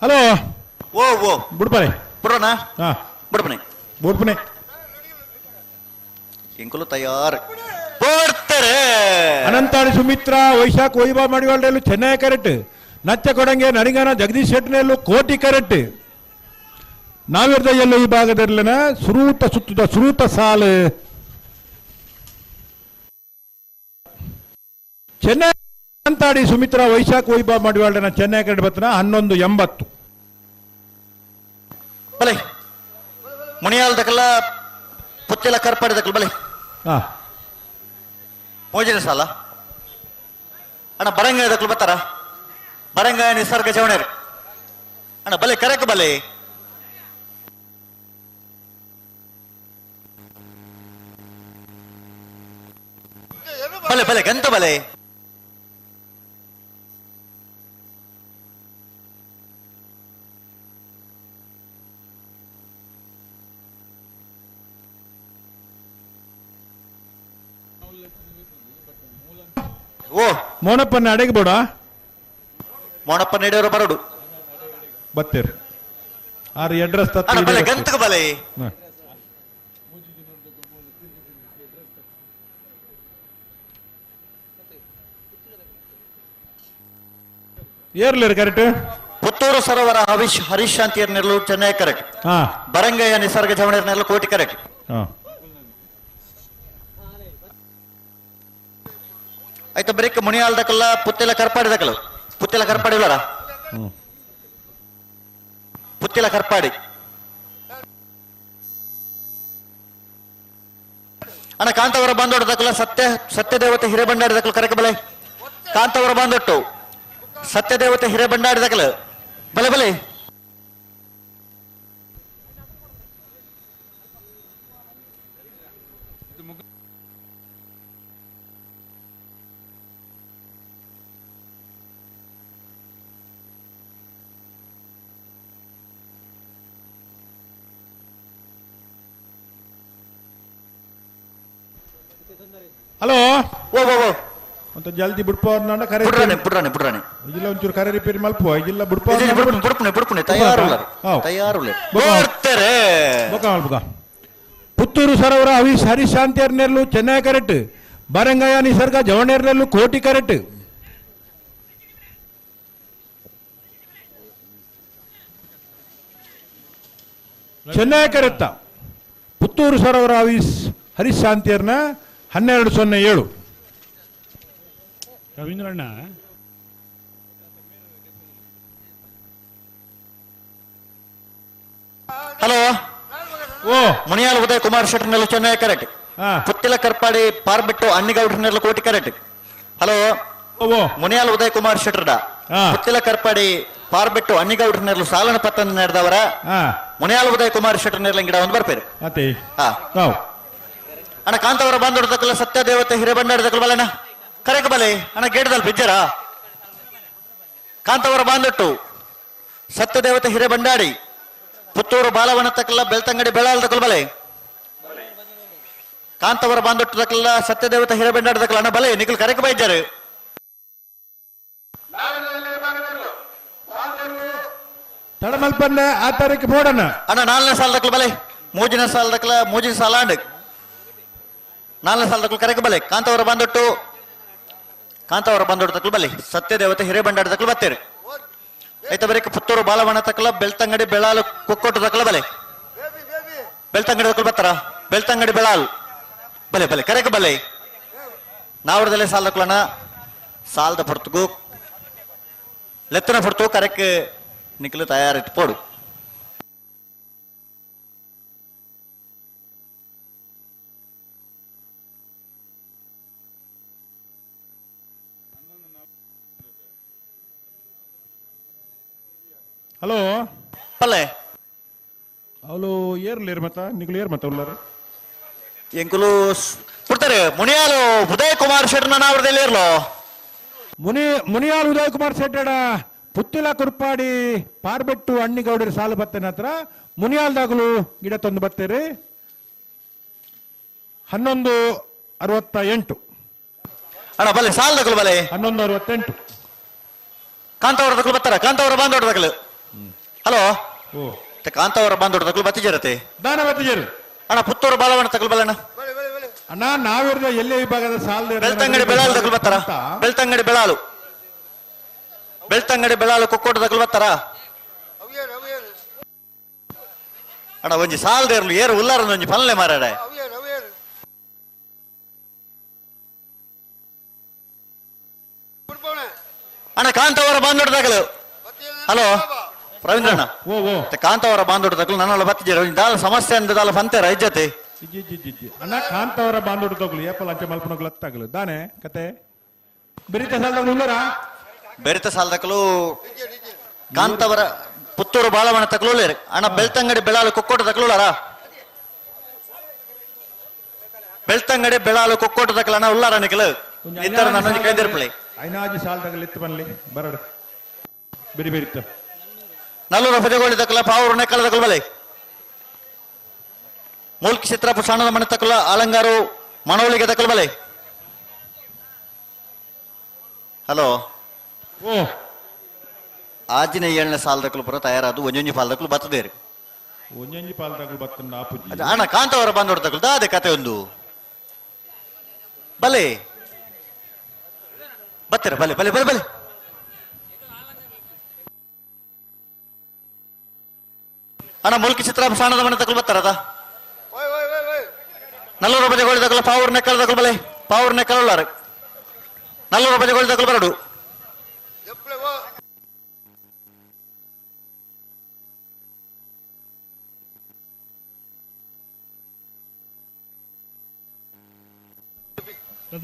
ಹಲೋ ಓ ಓ ಬಿಡ್ಪನೆ ಬಿಡೋಣ ಹಾ ಬಿಡ್ಪನೆ ಬಿಡ್ಪನೆ ಎಂಕುಲು ತಯಾರು ಬರ್ತಾರೆ. ಅನಂತಾಡಿ ಸುಮಿತ್ರಾ ವೈಶಾಖ್ ವೈಭವ ಮಡಿವಾಳರಲ್ಲೂ ಚೆನ್ನೈ ಕರೆಕ್ಟ್, ನಚ್ಚ ಕೊಡಂಗೆ ನರಿಂಗನ ಜಗದೀಶ್ ಶೆಟ್ಟಿನಲ್ಲೂ ಕೋಟಿ ಕರೆಕ್ಟ್. ನಾವಿರ್ದ ಎಲ್ಲೋ ಈ ಭಾಗದಲ್ಲಿನ ಸುರೂತ ಸುತ್ತದ ಸುರೂತ ಸಾಲು ಚೆನ್ನೈ ಅಂತಾಡಿ ಸುಮಿತ್ರಾ ವೈಶಾಖ್ ವೈಭವ ಮಡಿವಾಳನ ಚೆನ್ನೈ ಕರೆಕ್ಟ್ ಬರ್ತನ 11:80. ಬಲೆ ಮುನಿಯಾಲ್ದಕ್ಕೆಲ್ಲ ಪುತ್ತೆಲ್ಲ ಕರ್ಪಾಡಿದಕ್ಕಲ್ಲ ಬಲೆ ಹಾ ಮೋಜಿನ ಸಾಲ ಅಣ್ಣ ಬರಂಗಾಯ ದಕ್ಕಲು ಬರ್ತಾರ ಬರಂಗಾಯ ನಿಸರ್ಗ ಚವಣೇರು ಅಣ್ಣ ಬಲೆ ಕರೆಕ್ ಬಲೆ ಬಲೆ ಬಲೆ ಗಂತ ಬಲೆ ಓ ಮೋನಪ್ಪನ ಅಡೆಗೆ ಬೋಡ ಮೋನಪ್ಪ ನೀಡಿಯವರು ಬರೋಡು ಬತ್ತೀರಿ ಆರು ಅಡ್ರೆಸ್ ಅಣ್ಣ ಬಲೆ ಗಂತಕ ಬಲೆ ಏರ್ಲಿರಿ ಕರೆಕ್ಟ್. ಪುತ್ತೂರು ಸರೋವರ ಹರೀಶ್ ಹರೀಶ್ ಶಾಂತಿಯರ್ ನೆರಳು ಚೆನ್ನೈ ಕರೆಕ್ಟ್. ಹಾ ಬರಂಗಯ್ಯ ನಿಸರ್ಗ ಚವಣೇರ್ ನೆರಳು ಕೋಟಿ ಕರೆಕ್ಟ್. ಹಾ ಆಯ್ತು ಬ್ರೇಕ್ ಮುನಿಯಾಲ್ದಕ್ಕಲ್ಲ ಪುತ್ತೆಲ ಕರ್ಪಾಡಿದಕ್ಕಲ್ಲ ಪುತ್ತೆಲ ಕರ್ಪಾಡಿ ಇಲ್ಲರ ಪುತ್ತೆಲ ಕರ್ಪಾಡಿ ಅಣ್ಣ ಕಾಂತವರ ಬಂದೊಡ್ಡದಕ್ಕಲ್ಲ ಸತ್ಯ ಸತ್ಯದೇವತೆ ಹಿರೇಬಂಡಾರಿದಕ್ಕಲ್ಲ ಕರೆಕ ಬಲೆ ಕಾಂತವರ ಬಂದೊಟ್ಟು ಸತ್ಯದೇವತೆ ಹಿರೇಬಂಡಾರಿದಕ್ಕಲ್ಲ ಬಲೆ ಬಲೆ ಹಲೋ ಓ ಓ ಓ ಅಂತ ಜಲ್ದಿ ಬಿಡ್ಪ ಕರೆ ಬಿಡ್ರಾಣೆ ಬಿಡ್ರಾಣೆ ಬಿಡ್ರಾಣೆ ಇಲ್ಲ ಒಂಚೂರು ಕರೆ ರಿಪೇರಿ ಮಲ್ಪ ಇಲ್ಲ ಬಿಡ್ಪ ಬಿಡ್ಪುಣೆ ಬಿಡ್ಪುಣೆ ತಯಾರು ತಯಾರು ಬರ್ತಾರೆ. ಪುತ್ತೂರು ಸರೋವರ ಹರೀಶ್ ಹರೀಶ್ ಶಾಂತಿಯರ್ ನೆರಳು ಚೆನ್ನೈ ಕರೆಕ್ಟ್, ಬರಂಗಯ್ಯ ನಿಸರ್ಗ ಜವಣೇರ್ ನೆರಳು ಕೋಟಿ ಕರೆಕ್ಟ್. ಚೆನ್ನೈ ಕರೆಕ್ಟ ಪುತ್ತೂರು ಸರೋವರ ಹರೀಶ್ ಹರೀಶ್ ಶಾಂತಿಯರ್ನ 12:07. ರವೀಂದ್ರಣ್ಣ ಹಲೋ ಓ ಮುನಿಯಾಲ್ ಉದಯ್ ಕುಮಾರ್ ಶೆಟ್ಟರ್ನೆಲ್ಲ ಚೆನ್ನೈ ಕರೆಕ್ಟ್. ಪುತ್ತಿಲ ಕರ್ಪಾಡಿ ಪಾರ್ಬಿಟ್ಟು ಅಣ್ಣಿಗೌಡ್ರನ್ನೆಲ್ಲ ಕೋಟಿ ಕರೆಕ್ಟ್. ಹಲೋ ಮುನಿಯಾಲ್ ಉದಯ್ ಕುಮಾರ್ ಶೆಟ್ಟರ್ಡ ಪುತ್ತಿಲ ಕರ್ಪಾಡಿ ಪಾರ್ಬಿಟ್ಟು ಅಣ್ಣಿಗೌಡ್ರನ್ನೆಲ್ಲ ಸಾಲನ ಪತ್ತನ ನಡೆದವರ ಮುನಿಯಾಲ್ ಉದಯ್ ಕುಮಾರ್ ಶೆಟ್ಟರ್ನೆಲ್ಲ ಗಿಡ ಒಂದು ಬರ್ಪೇರು. ಹಾ ಅಣ್ಣ ಕಾಂತವರ ಬಂದೊಡ್ದಕ್ಕಲ್ಲ ಸತ್ಯದೇವತೆ ಹಿರೇಬಂಡಾಡಿದಕ್ಕಲ್ಲ ಬಲಣ್ಣ ಕರೆಕ ಬಲೆ ಅಣ್ಣ ಗೇಟದಲ್ಲಿ ಬಿಜ್ಜರ ಕಾಂತವರ ಬಾಂದೊಟ್ಟು ಸತ್ಯದೇವತೆ ಹಿರೇಬಂಡಾಡಿ ಪುತ್ತೂರು ಬಾಲವನ ತಕ್ಕಲ್ಲ ಬೆಳ್ತಂಗಡಿ ಬೆಳಾಲ್ದಕ್ಕಲ್ಲ ಬಲೆ ಕಾಂತವರ ಬಾಂದೊಟ್ಟು ತಕ್ಕಲ್ಲ ಸತ್ಯದೇವತೆ ಹಿರೇಬಂಡಾಡಿದಕ್ಕಲ್ಲ ಅಣ್ಣ ಬಲೆ ನಿಖಲ್ ಕರೆಕ ಬೈಜಾರು. ತಡಮಲ್ಪನ್ನ ಆ ತಾರೀಕು ಬೋಡಣ್ಣ ಅಣ್ಣ ನಾಲ್ನೇ ಸಾಲದಕ್ಕಲ್ಲ ಬಲೆ ಮೂಜಿನ ಸಾಲದಕ್ಕಲ್ಲ ಮೂಜಿನ ಸಾಲ ಅಂಡ್ ನಾಲ್ನೇ ಸಾಲದಕ್ಕಲ್ಲ ಕರೆಕ ಬಲೆ ಕಾಂತವರ ಬಾಂದೊಟ್ಟು ಕಾಂತಾವರ ಬಂದೋಡು ತಕ್ಕಲು ಬಲ್ಲಿ ಸತ್ಯದೇವತೆ ಹಿರೇಬಂಡಾರ ತಕ್ಕಲು ಬತ್ತೇರು ಐತ ಬರೀಕ ಪುತ್ತೂರು ಬಾಲವಣ ತಕ್ಕಲ ಬೆಳ್ತಂಗಡಿ ಬೆಳಾಲು ಕೊಕ್ಕೋಟು ತಕ್ಕಲ ಬಲೆ ಬೆಳ್ತಂಗಡಿ ತಕ್ಕಲು ಬತ್ತಾರ ಬೆಳ್ತಂಗಡಿ ಬೆಳಾಲು ಬಲೆ ಬಲೆ ಕರೆಕ ಬಲೆ ನಾವರದಲ್ಲೇ ಸಾಲ ತಕ್ಕಲಣ ಸಾಲದ ಪೊರ್ತುಗು ಲೆತ್ತನ ಪೊರ್ತು ಕರೆಕ್ ನಿಕ್ಕಲು ತಯಾರಿಟ್ಟು ಪೋಡು. ಹಲೋ ಪಲ್ಲೆ ಅವಳು ಏರ್ಲೇರ್ ಮತ್ತ ನಿಗಳು ಏರ್ ಮತ್ತ ಉಳ್ಳಾರ ಎಂಕುಲು ಪುಡ್ತಾರೆ ಮುನಿಯಾಲು ಉದಯ್ ಕುಮಾರ್ ಶೆಟ್ಟನ ಅವರದಲ್ಲಿ ಇರ್ಲೋ ಮುನಿಯಾಲ್ ಉದಯ್ ಕುಮಾರ್ ಶೆಟ್ಟಡ ಪುತ್ತಿಲ ಕುರ್ಪಾಡಿ ಪಾರ್ಬೆಟ್ಟು ಅಣ್ಣಿಗೌಡರ ಸಾಲು ಬತ್ತೇನ ಹತ್ರ ಮುನಿಯಾಲ್ದಾಗಲು ಗಿಡ ತಂದು ಬತ್ತೇರಿ 11:68. ಅಣ್ಣ ಬಲೆ ಸಾಲ್ ದಗಲು ಬಲೆ 11:68. ಕಾಂತಾವರ ದಗಲು ಬತ್ತಾರ ಕಾಂತಾವರ ಬಾಂದೋಡ ದಗಲು. ಹಲೋ ಕಾಂತಾವರ ಬಾಂದೋಡ ತಗಲು ಬತ್ತಿಜರತೆ ದಾನ ಬತ್ತಿಜರು ಅಣ್ಣ ಪುತ್ತೂರು ಬಾಲವಣ ತಗಲು ಬಲ್ಲಣ್ಣ ಅಣ್ಣ ನಾವಿರದ ಎಲ್ಲೇ ವಿಭಾಗದ ಸಾಲ ಬೆಳ್ತಂಗಡಿ ಬೆಳಾಲು ತಗಲು ಬತ್ತಾರ ಬೆಳ್ತಂಗಡಿ ಬೆಳಾಲು ಬೆಳ್ತಂಗಡಿ ಬೆಳಾಲು ಕೊಕ್ಕೋಟ ತಗಲು ಬತ್ತಾರ ಅಣ್ಣ ಒಂಜಿ ಸಾಲದೇರ್ಲು ಏರು ಉಲ್ಲಾರ ಒಂಜಿ ಪಲ್ಲೆ ಮಾರಾಡೆ ಅಣ್ಣ ಕಾಂತವರ ಬಾಂದೋಡ ತಗಲು. ಹಲೋ ರವೀಂದ್ರಣ್ಣ ಕಾಂತವರ ಬಾಂದೋಡ ತಗಲು ನನ್ನೆಲ್ಲ ಬತ್ತಿಜರ ದಾಲ ಸಮಸ್ಯೆ ಅಂದ ದಾಲ ಫಂತೇರ ಇಜ್ಜತೆ ಅಣ್ಣ ಕಾಂತವರ ಬಾಂದೋಡ ತಗಲು ಏಪಲ್ ಅಂಚೆ ಮಲ್ಪನಗಲು ಹತ್ತಾಗಲು ದಾನೆ ಕತೆ ಬೆರಿತ ಸಾಲದಗಳು ಉಳ್ಳಾರ ಬೆರಿತ ಸಾಲದಕಲು ಕಾಂತವರ ಪುತ್ತೂರು ಬಾಲವಣ ತಗಲು ಅಣ್ಣ ಬೆಳ್ತಂಗಡಿ ಬೆಳಾಲು ಕೊಕ್ಕೋಟ ತಗಲುಲಾರ ಬೆಳ್ತಂಗಡಿ ಬೆಳಾಲು ಕೊಕ್ಕೋಟ ತಕಲ ಅಣ್ಣ ಉಲ್ಲಾರ ನಿಕಲು ಇತ್ತರ ನನ್ನ ಕೈದಿರ್ಪಳಿ ಐನಾಜಿ ಸಾಲದಗಳು ಇತ್ತು ಬನ್ಲಿ ಬರಡು ಬೆರಿ ಬೆರಿತ ನಲ್ಲೂರ ಪಜಗೋಳಿ ತಕಲ ಪಾವೂರು ನೆಕ್ಕಲ ತಕಲು ಬಲೆ ಮೂಲ್ಕಿ ಚಿತ್ರಪು ಸಣ್ಣದ ಮನೆ ತಕಲ ಅಲಂಗಾರು ಮನವಳಿಗೆ ತಕಲು ಬಲೆ. ಹಲೋ ಓ ಆಜಿನ ಏಳನೇ ಸಾಲದಕ್ಕಲು ಪುರ ತಯಾರಾದು ಒಂಜೊಂಜಿ ಪಾಲದಕ್ಕಲು ಬತ್ತದೇರಿ ಒಂಜೊಂಜಿ ಪಾಲದಕ್ಕಲು ಬತ್ತ ಆಪುಜಿ ಅಣ್ಣ ಕಾಂತವರ ಬಂದೋಡ ತಕಲು ದಾದೆ ಕತೆ ಒಂದು ಬಲೆ ಬತ್ತೀರ ಬಲೆ ಬಲೆ ಬಲೆ ಬಲೆ ಅಣ್ಣ ಮುಲ್ಕಿ ಚಿತ್ರ ಸಣ್ಣದ ಮನೆ ತಕಲು ಬತ್ತಾರದ ನಲ್ಲೂರು ಬಜೆಗೋಳಿ ತಕಲು ಪಾವೂರು ನೆಕ್ಕಲ ತಕಲು ಬಲೆ ಪಾವೂರು ನೆಕ್ಕಲ ಉಳ್ಳಾರ ನಲ್ಲೂರು ಬಜೆಗೋಳಿ ತಕಲು ಬರಡು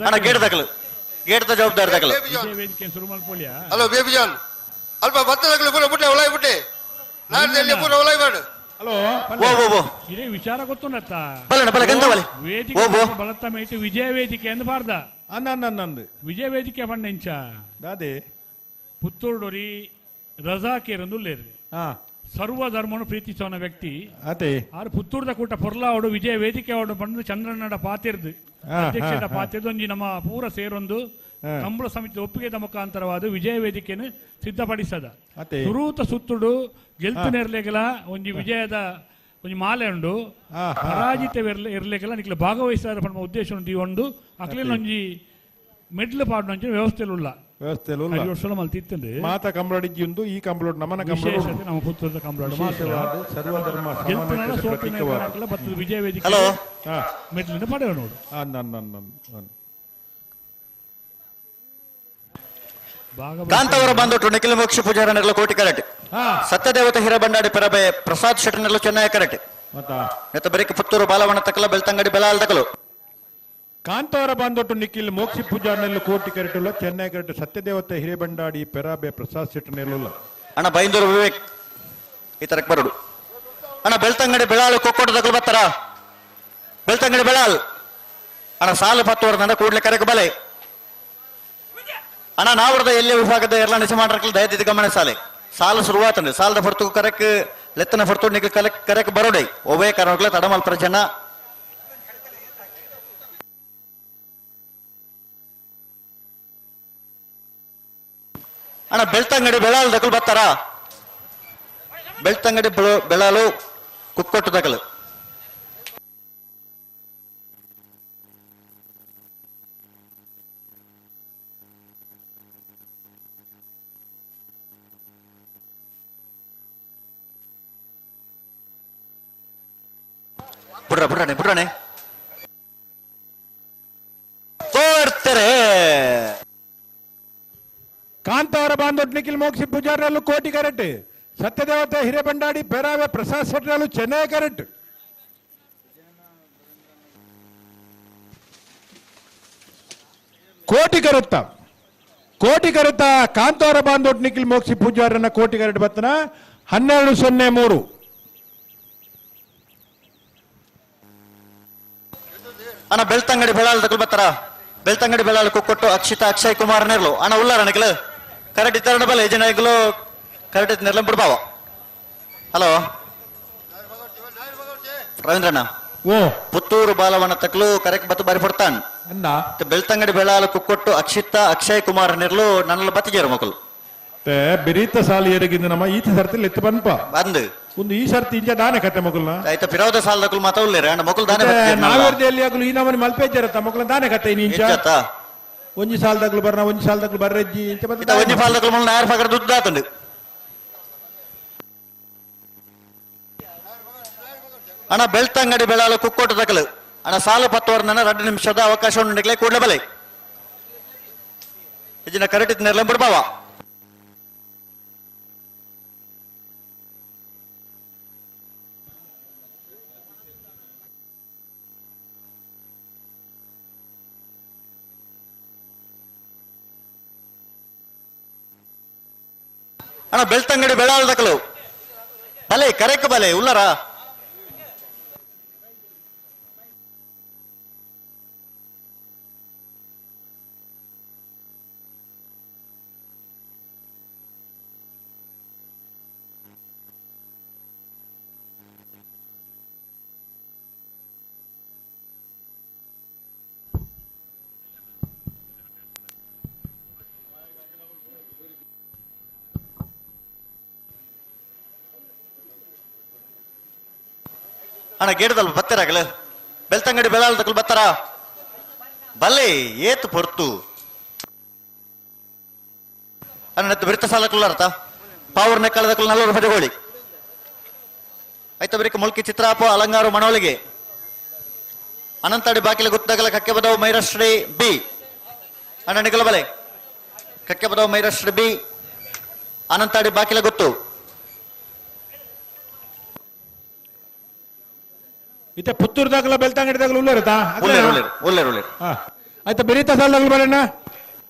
ಅಣ್ಣ ಗೇಟ್ ತಕಲು ಗೇಟ್ದ ಜವಾಬ್ದಾರಿ ತಕಲು ವೇದಿಕೆ ಶುರು ಮಲ್ಪೊಲಿಯ. ಹಲೋ ಬೇಬಿ ಜಾನ್ ಅಲ್ಪ ಬತ್ತದಗಳು ಪೂರ ಬುಟ್ಟೆ ಒಳಗೆ ಬಿಟ್ಟೆ ನಾಡ್ದಲ್ಲಿ ಪೂರ ಒಳಗೆ ಬೇಡ. ಹಲೋ ಓ ಓ ಓ ಇದೇ ವಿಚಾರ ಗೊತ್ತುಂಡತ್ತ ಬಲ್ಲಣ್ಣ ಬಲ್ಲ ಗಂಧ ಬಲೆ ವೇದಿಕೆ ಓ ಓ ಬಲತ್ತ ಮೇಯ್ತು ವಿಜಯ ವೇದಿಕೆ ಎಂದು ಬಾರ್ದ ಅನ್ನ ವಿಜಯ ವೇದಿಕೆ ಪಂಡೆಂಚ ದಾದೆ ಪುತ್ತೂರುಡೊರಿ ರಜಾಕೇರಂದು ಉಲ್ಲೇರಿ ಸರ್ವ ಧರ್ಮನು ಪ್ರೀತಿಸೋನ ವ್ಯಕ್ತಿ ಅದೇ ಆರು ಪುತ್ತೂರ್ದ ಕೂಟ ಪೊರ್ಲಾವಡು ವಿಜಯ ವೇದಿಕೆ ಅವಡು ಬಂದು ಚಂದ್ರನಡ ಪಾತಿರ್ದು ಅಧ್ಯಕ್ಷದ ಪಾತಿರ್ದು ಒಂಜಿ ನಮ್ಮ ಪೂರ ಸೇರೊಂದು ಕಂಬಳ ಸಮಿತಿ ಒಪ್ಪಿಗೆದ ಮುಖಾಂತರವಾದ ವಿಜಯ ವೇದಿಕೆಯನ್ನು ಸಿದ್ಧಪಡಿಸದ ಸುರೂತ ಸುತ್ತುಡು ಗೆಲ್ತು ನೆರ್ಲೆಗಲ ಒಂಜಿ ವಿಜಯದ ಒಂಜಿ ಮಾಲೆ ಉಂಡು ಪರಾಜಿತ ಇರ್ಲೆಗಲ ನಿಕ್ಲೆ ಭಾಗವಹಿಸಾರ ಪನ್ಪ ಉದ್ದೇಶ ಉಂಟು ಈ ಒಂದು ಅಕ್ಲಿನ ಒಂಜಿ ಮೆಡ್ಲು ಪಾಡುವಂಚಿನ ವ್ಯವಸ್ಥೆ ಉಲ್ಲ ವ್ಯವಸ್ಥೆ ಮಲ್ತಿತ್ತಂದು ಮಾತಾ ಕಂಬಳಡಿಜ್ಜಿ ಉಂದು ಈ ಕಂಬಳೋಡು ನಮನ ಕಂಬಳೋಡು ವಿಶೇಷತೆ ನಮ್ಮ ಪುತ್ತೂರದ ಕಂಬಳೋಡು ಮಾತ್ರ. ವಿಶೇಷವಾದ ಸರ್ವಧರ್ಮ ಗೆಲ್ತುನಲ್ಲ ಸಮಾನತೆಯ ಸೋತುನಲ್ಲ ಪ್ರತೀಕವಾದ. ಹಾಕಲ್ಲ, ಬತ್ತದ ವಿಜಯ ವೇದಿಕೆ ಹಲೋ. ಮೆಡ್ಲಿನ ಪಡೆಯುವ ನೋಡು ಕಾಂತವರ ಬಂದೊಟ್ಟು ನಿಖಿಲ ಮೋಕ್ಷ ಪೂಜಾರನೆಲ್ಲ ಕೋಟಿ ಕರೆಕ್ಟ್ ಸತ್ಯದೇವತೆ ಹಿರಬಂಡಾಡಿ ಪೆರಬೆ ಪ್ರಸಾದ್ ಶೆಟ್ಟನೆಲ್ಲ ಚೆನ್ನೈ ಕರೆಕ್ಟ್ ನೆತ್ತ ಬರೀಕ ಪುತ್ತೂರು ಬಾಲವಣ ತಕಲ ಬೆಳ್ತಂಗಡಿ ಬೆಲಾಲ್ ತಕಲು ಕಾಂತಾವರ ಬಾಂದೊಟ್ಟು ನಿಖಿಲ್ ಮೋಕ್ಷಿ ಪೂಜಾರ್ನೆಲ್ಲ ಕೋಟಿ ಕರೆಟುಲ್ಲ ಚೆನ್ನೈ ಕರೆಟು ಸತ್ಯದೇವತೆ ಹಿರೇಬಂಡಾಡಿ ಪೆರಾಬೆ ಪ್ರಸಾದ್ ಶೆಟ್ಟನೆಲ್ಲ ಅಣ್ಣ ಬೈಂದೂರು ವಿವೇಕ್ ಈ ತರಕ್ ಬರೋಡು ಅಣ್ಣ ಬೆಳ್ತಂಗಡಿ ಬೆಳಾಲು ಕೊಕ್ಕೋಟ ತಕಲು ಬತ್ತಾರ ಬೆಳ್ತಂಗಡಿ ಬೆಳಾಲ್ ಅಣ್ಣ ಸಾಲು ಪತ್ತುವರ ನಂಡ ಕೂಡ್ಲೆ ಕರೆಕ್ ಬಲೆ ಅಣ್ಣ ನಾವರದ ಎಲ್ಲಿ ವಿಭಾಗದ ಎಲ್ಲ ನಿಜ ಮಾಡ್ರಕ್ಲ ದಯದಿದ್ದು ಗಮನ ಸಾಲೆ ಸಾಲು ಶುರುವಾತಂಡು ಸಾಲದ ಹೊರತು ಕರೆಕ್ ಲೆತ್ತನ ಹೊರತು ನಿಖಿಲ್ ಕಲೆಕ್ ಕರೆಕ್ ಬರೋಡೆ ಒಬ್ಬೇ ಕಾರಣಕ್ಲೆ ತಡಮಲ್ಪರ ಜನ ಅಣ್ಣ ಬೆಳ್ತಂಗಡಿ ಬೆಳಾಲು ದಕಲು ಬರ್ತಾರ ಬೆಳ್ತಂಗಡಿ ಬೆಳಾಲು ಕುಕ್ಕೊಟ್ಟು ದಕಲು ಬುಡ್ರ ಬುಡ್ರನೆ ಬುಡ್ರನೆ ತೋರ್ತಾರೆ. ಕಾಂತಾರ ಬಾಂದೊಡ್ ನಿಖಿಲ್ ಮೋಕ್ಷಿ ಪೂಜಾರಲ್ಲೂ ಕೋಟಿ ಕರೆಕ್ಟ್. ಸತ್ಯದೇವತೆ ಹಿರೇಬಂಡಾಡಿ ಪೆರಾವೆ ಪ್ರಸಾದ್ ಶೆಟ್ಟರಲ್ಲೂ ಚೆನ್ನೈ ಕರೆಕ್ಟ್. ಕೋಟಿ ಕರುತ್ತ ಕೋಟಿ ಕರುತ್ತ ಕಾಂತಾರ ಬಾಂದೊಡ್ ನಿಖಿಲ್ ಮೋಕ್ಷಿ ಪೂಜಾರನ್ನ ಕೋಟಿ ಕರೆಕ್ಟ್ ಬತ್ತನ 12-03. ಅಣ್ಣ ಬೆಳ್ತಂಗಡಿ ಬೆಳಾಲ್ ತಗೊಳ್ ಬರ್ತಾರ. ಬೆಳ್ತಂಗಡಿ ಬೆಳಾಲ್ ಕೊಟ್ಟು ಅಕ್ಷಿತಾ ಅಕ್ಷಯ್ ಕುಮಾರ್ ನೇರ್ಲು ಅಣ್ಣ ಉಲ್ಲಾರ ಅಣ್ಣಗಳು ಕರೆಕ್ಟ್ ಇದ್ದಾರಣ ಬಲ್ಲ ಯಜನಾಯಿಗಳು ಕರೆಕ್ಟ್ ಇತ್ತು ನೆರ್ಲಂ ಬಿಡ್ಬಾವ. ಹಲೋ ರವೀಂದ್ರಣ್ಣ, ಓ ಪುತ್ತೂರು ಬಾಲವನ ತಕ್ಲು ಕರೆಕ್ಟ್ ಬತ್ತು ಬಾರಿ ಪಡ್ತಾನ್. ಬೆಳ್ತಂಗಡಿ ಬೆಳಾಲ್ ಕುಕ್ಕೊಟ್ಟು ಅಕ್ಷಿತಾ ಅಕ್ಷಯ್ ಕುಮಾರ್ ನೆರ್ಲು ನನ್ನ ಬತ್ತಿಜೇರು ಮಕ್ಕಳು ಬಿರೀತ ಸಾಲು ಏರಿಗಿಂದ ನಮ್ಮ ಈತ ಸರ್ತಿ ಎತ್ತು ಬನ್ಪ ಬಂದು ಒಂದು ಈ ಸರ್ತಿ ಇಂಜ ದಾನೆ ಕತೆ ಮಗುಲ್ನ ಆಯ್ತಾ ಪಿರೋದ ಸಾಲದಕ್ಕೂ ಮಾತಾ ಉಲ್ಲೇರ ಅಣ್ಣ ಮಕ್ಕಳು ದಾನೆ ನಾವೇರ್ದಲ್ಲಿ ಆಗಲು ಈ ನಮ್ಮನೆ ಮಲ್ಪೇಜರತ್ತ ಮಕ್ಕಳ ದಾನೆ ಕತೆ ಇನ್ನು ಇಂಚ ಒಂಜಿ ಸಾಲದಾಗ್ಲು ಬರ್ನ ಒಂಜಿ ಸಾಲದಾಗ್ಲು ಬರ್ರಜ್ಜಿ ಇಂಚ ಬಂದ ಒಂಜಿ ಸಾಲದಾಗ್ಲು ಮುಲ್ಲ ನಾಯರ್ ಫಗರ ದುಡ್ಡು ಆತಂಡು. ಅಣ್ಣ ಬೆಳ್ತಂಗಡಿ ಬೆಳಾಲು ಕುಕ್ಕೋಟ ತಕಲು ಅಣ್ಣ ಸಾಲು ಪತ್ತುವರ್ನ 2 ನಿಮಿಷದ ಅವಕಾಶ ಉಂಡಿಗ್ಲೆ ಕೂಡಲೇ ಬಲೆ ಇಜಿನ ಕರೆಕ್ಟ್ ನೆರ್ಲಂ ಬಿಡ್ಬಾವ. ಅಣ್ಣ ಬೆಳ್ತಂಗಡಿ ಬೆಳಾಲ್ ದಕಲು ಬಲೆ ಕರೆಕ್ ಬಲೆ ಉಲ್ಲರ ಅಣ್ಣ ಗೇಡದಲ್ ಬತ್ತಾರಾಗಲ ಬೆಳ್ತಂಗಡಿ ಬೆಳಾಲ್ ತಕಲ್ ಬತ್ತಾರ ಬಲ್ಲೆ ಏತು ಪೊರ್ತು ಅಣ್ಣ ಬಿರ್ತ ಸಾಲಕ್ಕಲ್ಲಾರತ ಪಾವರ್ ನೆಕ್ಕಳದಕ್ಕಲ್ 40 ಪದಗೋಳಿ ಆಯ್ತಾ ಬರೀಕ ಮುಲ್ಕಿ ಚಿತ್ರಾಪ ಅಲಂಗಾರು ಮನೋಳಿಗೆ ಅನಂತಾಡಿ ಬಾಕಿಲ ಗುತ್ತಗಲ ಕಕ್ಕೆ ಬದವು ಮೈರಶ್ರೀ ಬಿ ಅಣ್ಣ ನಿಗಲ ಬಲೆ ಕಕ್ಕೆ ಬದವು ಮೈರಶ್ರೀ ಬಿ ಅನಂತಾಡಿ ಬಾಕಿಲ ಗುತ್ತು ಇತ್ತೆ ಪುತ್ತೂರು ದಾಖಲ ಬೆಳ್ತಂಗಡಿ ದಾಖಲ ಉಳ್ಳೇರತಾ ಉಳ್ಳೇರು ಉಳ್ಳೇರು ಆಯ್ತಾ ಬೆರೀತ ಸಾಲದಾಗಲು ಬರಣ್ಣ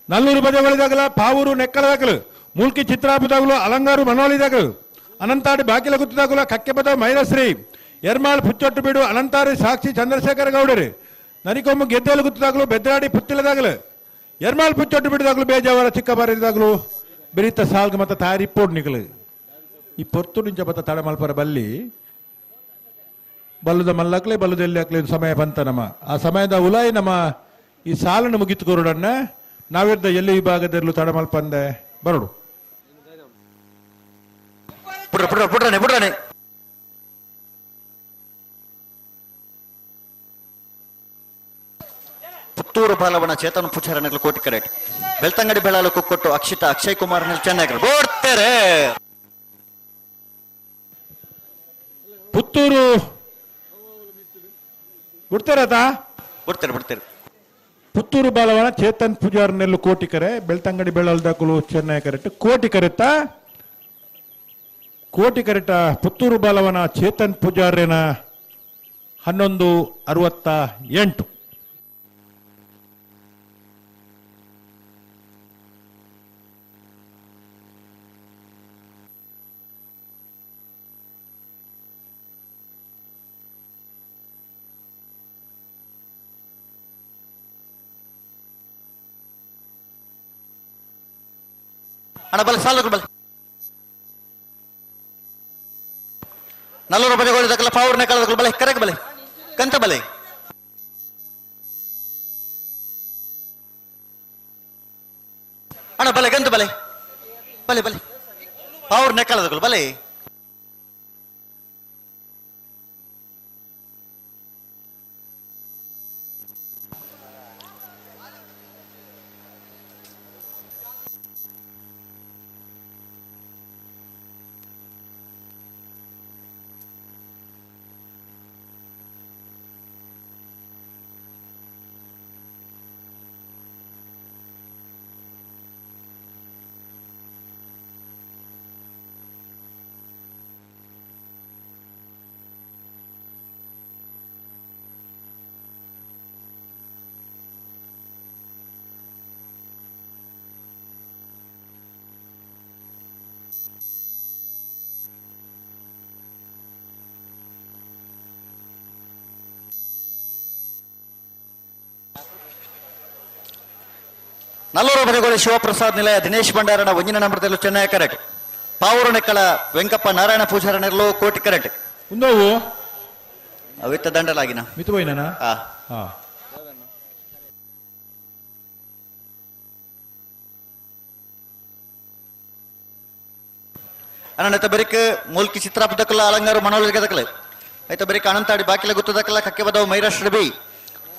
400 ಪದಗಳು ದಾಖಲ ಪಾವೂರು ನೆಕ್ಕಲ ದಾಖಲು ಮೂಲ್ಕಿ ಚಿತ್ರಾಪು ದಾಖಲು ಅಲಂಗಾರು ಮನೋಳಿ ದಾಖಲು ಅನಂತಾಡಿ ಬಾಕಿಲ ಗುತ್ತು ದಾಖಲು ಕಕ್ಕೆ ಪದ ಮೈರಶ್ರೀ ಎರ್ಮಾಳ್ ಪುಚ್ಚೊಟ್ಟು ಬೀಡು ಅನಂತಾರಿ ಸಾಕ್ಷಿ ಚಂದ್ರಶೇಖರ ಗೌಡರು ನರಿಕೊಮ್ಮು ಗೆದ್ದೆಲು ಗುತ್ತು ದಾಖಲು ಬೆದ್ರಾಡಿ ಪುತ್ತಿಲ ದಾಖಲು ಎರ್ಮಾಳ್ ಪುಚ್ಚೊಟ್ಟು ಬೀಡು ದಾಖಲು ಬೇಜಾವರ ಚಿಕ್ಕಬಾರಿ ದಾಖಲು ಬೆರೀತ ಸಾಲ್ಗ ಮತ್ತೆ ತಾರಿ ಪೋಡ್ ನಿಕಲು ಈ ಪೊರ್ತು ನಿಂಚ ಬತ್ತ ತಡಮಲ್ಪರ ಬಲ್ಲಿ ಬಲ್ಲದ ಮಲ್ಲಕ್ಲೆ ಬಲ್ಲದ ಎಲ್ಲಿ ಹಾಕ್ಲೆ ಸಮಯ ಬಂತ ನಮ್ಮ ಆ ಸಮಯದ ಉಲಾಯಿ ನಮ್ಮ ಈ ಸಾಲನ್ನು ಮುಗಿತು ಕೊರಡನ್ನ ನಾವಿದ್ದ ಎಲ್ಲಿ ವಿಭಾಗದಲ್ಲೂ ತಡಮಲ್ಪಂದೆ ಬರಡು ಪುಡ್ರನೆ ಪುಡ್ರನೆ ಪುತ್ತೂರು ಬಾಲವನ ಚೇತನ ಪುಚಾರನಗಳು ಕೋಟಿ ಕರೆಕ್ಟ್ ಬೆಳ್ತಂಗಡಿ ಬೆಳಾಲು ಕೊಟ್ಟು ಅಕ್ಷಿತಾ ಅಕ್ಷಯ್ ಕುಮಾರ್ ಚೆನ್ನಾಗಿ ಓಡ್ತಾರೆ. ಪುತ್ತೂರು ಬಿಡ್ತಾರತಾ ಬಿಡ್ತಾರೆ ಬಿಡ್ತಾರೆ. ಪುತ್ತೂರು ಬಾಲವನ ಚೇತನ್ ಪೂಜಾರ್ನೆಲ್ಲು ಕೋಟಿ ಕರೆ ಬೆಳ್ತಂಗಡಿ ಬೆಳ್ಳಲ್ದಾಕುಲು ಚೆನ್ನೈ ಕರೆಕ್ಟ್ ಕೋಟಿ ಕರೆತ್ತ ಕೋಟಿ ಕರೆಟ ಪುತ್ತೂರು ಬಾಲವನ ಚೇತನ್ ಪೂಜಾರ್ಯನ 11:68. ಅಣ್ಣ ಬಲ ಸಾಲು ಬಲ 40 ರೂಪಾಯಿ ದಕ್ಕಲ ಪಾವರ್ನೆ ಕಳೆದ ಬಲೆ ಕರೆಕ್ ಬಲೆ ಕಂತ ಬಲೆ ಅಣ್ಣ ಬಲೆ ಗಂತ ಬಲೆ ಬಲೆ ಬಲೆ ಪಾವರ್ನೆ ಕಳೆದ ಬಲೆ Nallur ಬದಗೋಳಿ ಶಿವಪ್ರಸಾದ್ ನಿಲಯ ದಿನೇಶ್ ಭಂಡಾರನ ಒಂಜಿನ ನಂಬರ್ದಲ್ಲೂ ಚೆನ್ನೈ ಕರೆಕ್ಟ್. ಪಾವೂರು ನೆಕ್ಕಳ ವೆಂಕಪ್ಪ ನಾರಾಯಣ ಪೂಜಾರನೆಲ್ಲೂ ಕೋಟಿ ಕರೆಕ್ಟ್. ಉಂದವು ಅವಿತ್ತ ದಂಡಲಾಗಿನ ಮಿತುವೈನ. ಹಾ. ಅಣ್ಣ ಬರಿಕ್ ಮೂಲ್ಕಿ ಚಿತ್ರಾಪದಕ್ಕಲ್ಲ ಅಲಂಗಾರ ಮನೋಳಿಗೆ ದಕ್ಕಲೆ ಐತ ಬರಿಕ್ ಅನಂತಾಡಿ ಬಾಕಿಲ ಗುತ್ತದಕ್ಕಲ್ಲ ಕಕ್ಕೆ ಬದವು ಮೈರಾಷ್ಟ್ರ ಬಿ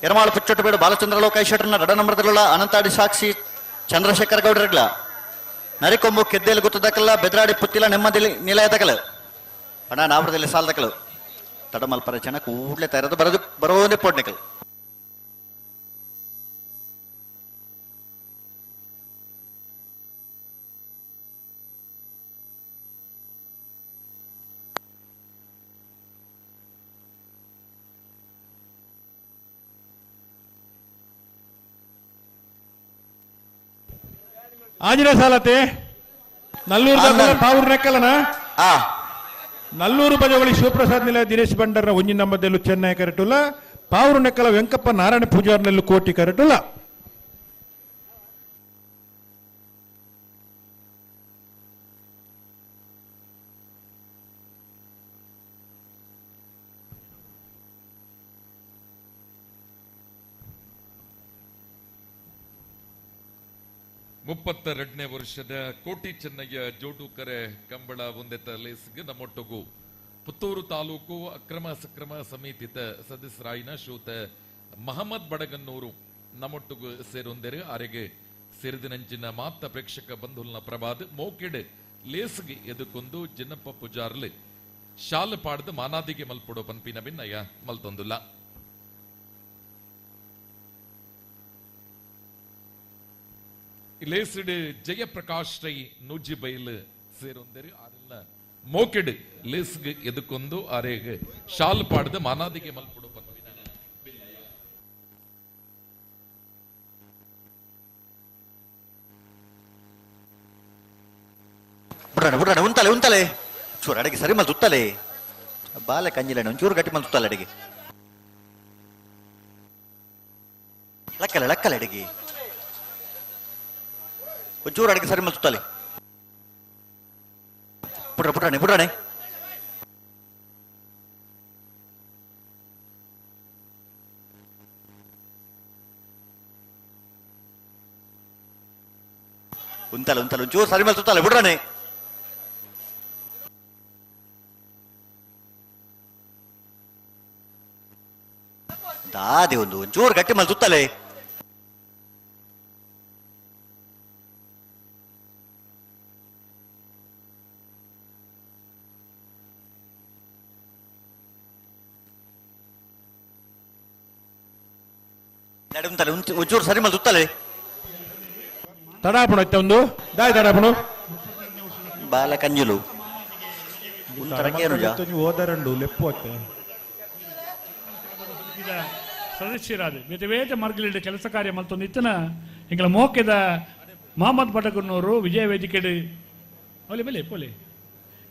ಎರಮಾಳು ಪುಚ್ಚೊಟ್ಟಬೇಡು ಬಾಲಚಂದ್ರ ಲೋಕೈಶೆಟ್ಟರ್ನ ರಡ ನಂಬರ್ದಲ್ಲ ಅನಂತಾಡಿ ಸಾಕ್ಷಿ ಚಂದ್ರಶೇಖರ್ ಗೌಡರ್ಗ್ಲ ನರಿಕೊಂಬು ಕೆದ್ದೇಲು ಗುತ್ತದಕ್ಕಲ್ಲ ಬೆದ್ರಾಡಿ ಪುತ್ತಿಲ ನೆಮ್ಮದಿ ನಿಲಯದಕಲು ಅಣ್ಣ ನಾವರದಲ್ಲಿ ಸಾಲದಕಲು ತಡಮಲ್ಪರ ಚೆನ್ನ ಕೂಡ್ಲೆ ತಯಾರದು ಬರದು ಬರೋದೇ ಪೋಡ್ನಿಕಲ್. ಆಂಜನೇಯ ಸಾಲತೆ ನಲ್ಲೂರು ಪಾವೂರು ನೆಕ್ಕಲನ ನಲ್ಲೂರು ಬಜವಳಿ ಶಿವಪ್ರಸಾದ್ ನಿಲಯ ದಿನೇಶ್ ಭಂಡಾರನ ಒಂಜಿನ ನಂಬರ್ದಲ್ಲೂ ಚೆನ್ನೈ ಕರೆಟುಲ್ಲ. ಪಾವೂರು ನೆಕ್ಕಲ ವೆಂಕಪ್ಪ ನಾರಾಯಣ ಪೂಜಾರ್ನಲ್ಲೂ ಕೋಟಿ ಕರೆಟುಲ್ಲ. ಮುಪ್ಪತ್ತೆರಡನೇ ವರ್ಷದ ಕೋಟಿ ಚೆನ್ನಯ್ಯ ಜೋಡುಕರೆ ಕಂಬಳ ಒಂದೆತ ಲೇಸ್ಗೆ ನಮ್ಮೊಟ್ಟುಗು ಪುತ್ತೂರು ತಾಲೂಕು ಅಕ್ರಮ ಸಕ್ರಮ ಸಮಿತಿತ ಸದಸ್ಯರಾಯಿನ ಶ್ರೀಯುತ ಮಹಮ್ಮದ್ ಬಡಗನ್ನೂರು ನಮ್ಮೊಟ್ಟುಗು ಸೇರೊಂದೆರು. ಆರೆಗೆ ಸೇರಿದಿನಂಚಿನ ಮಾತ ಪ್ರೇಕ್ಷಕ ಬಂಧುಲ್ನ ಪ್ರಭಾದ್ ಮೋಕೆಡ್ ಲೇಸ್ಗೆ ಎದುಕೊಂದು ಜಿನ್ನಪ್ಪ ಪೂಜಾರ್ಲಿ ಶಾಲೆ ಪಾಡ್ದು ಮಾನಾದಿಗೆ ಮಲ್ಪೊಡೋ ಪನ್ಪಿನ ಭಿನ್ನಯ ಮಲ್ತೊಂದುಲ್ಲ. ಲೇಸಿಡ್ ಜಯಪ್ರಕಾಶ್ ರೈ ನೂಜಿಬೈಲ್ ಸೇರೊಂದೆರು. ಆರೆಲ್ಲ ಮೋಕೆಡ್ ಲೇಸ್ಗೆ ಎದುಕೊಂದು ಆರೆಗೆ ಶಾಲ್ ಪಾಡ್ದು ಮಾನಾದಿಗೆ ಮಲ್ಪೊಡು ಪನ್ಪಿನ ಭಿನ್ನಯ. ಬುಡಣ ಬುಡಣ ಉಂತಲೆ ಉಂತಲೆ ಚೂರು ಅಡಿಗೆ ಸರಿ ಮಲ್ ತುತ್ತಲೆ ಬಾಲೆ ಕಂಜಿಲಣ್ಣ ಒಂಚೂರು ಗಟ್ಟಿ ಮಲ್ ತುತ್ತಲೆ ಅಡಿಗೆ ಲಕ್ಕಲೆ ಲಕ್ಕಲೆ ಅಡಿಗೆ ಒಂಚೂರು ಅಡಿಗೆ ಸರಿ ಮಲ್ ತುತ್ತಲೆ ಪುಟ್ರ ಪುಟ್ರಾಣೆ ಪುಟ್ರಾಣೆ ಉಂತಲೆ ಉಂತಲೆ ಒಂಚೂರು ಸರಿ ಮಲ್ ತುತ್ತಲೆ ಬುಡ್ರಾಣೆ. ದಾದೆ ಒಂದು ಒಂಚೂರು ಗಟ್ಟಿ ಮಲ್ ತುತ್ತಲೆ. ಉಂತಲೆ ಒಂಚೂರು ಸರಿ ಮಲ್ ತುತ್ತಲೆ. ತಡಾಪಣ ಒಂದು ದಾಯ್ ತಡಾಪಣ ಬಾಲ ಕಂಜುಲು ಓದರಂಡು ಲೆಪ್ಪು ಅತ್ತೆ ಸದಸ್ಯರಾದ ಬೇತೆ ಬೇತೆ ಮಾರ್ಗಲಿಡ್ ಕೆಲಸ ಕಾರ್ಯ ಮಲ್ತೊಂದು ಇತ್ತನ ಎಂಗಳ ಮೋಕೆದ ಮಹಮ್ಮದ್ ಬಟಕನ್ನೂರು ವಿಜಯ ವೇದಿಕೆಡ್ ಒಲೆ ಬೆಲೆ ಪೋಲೆ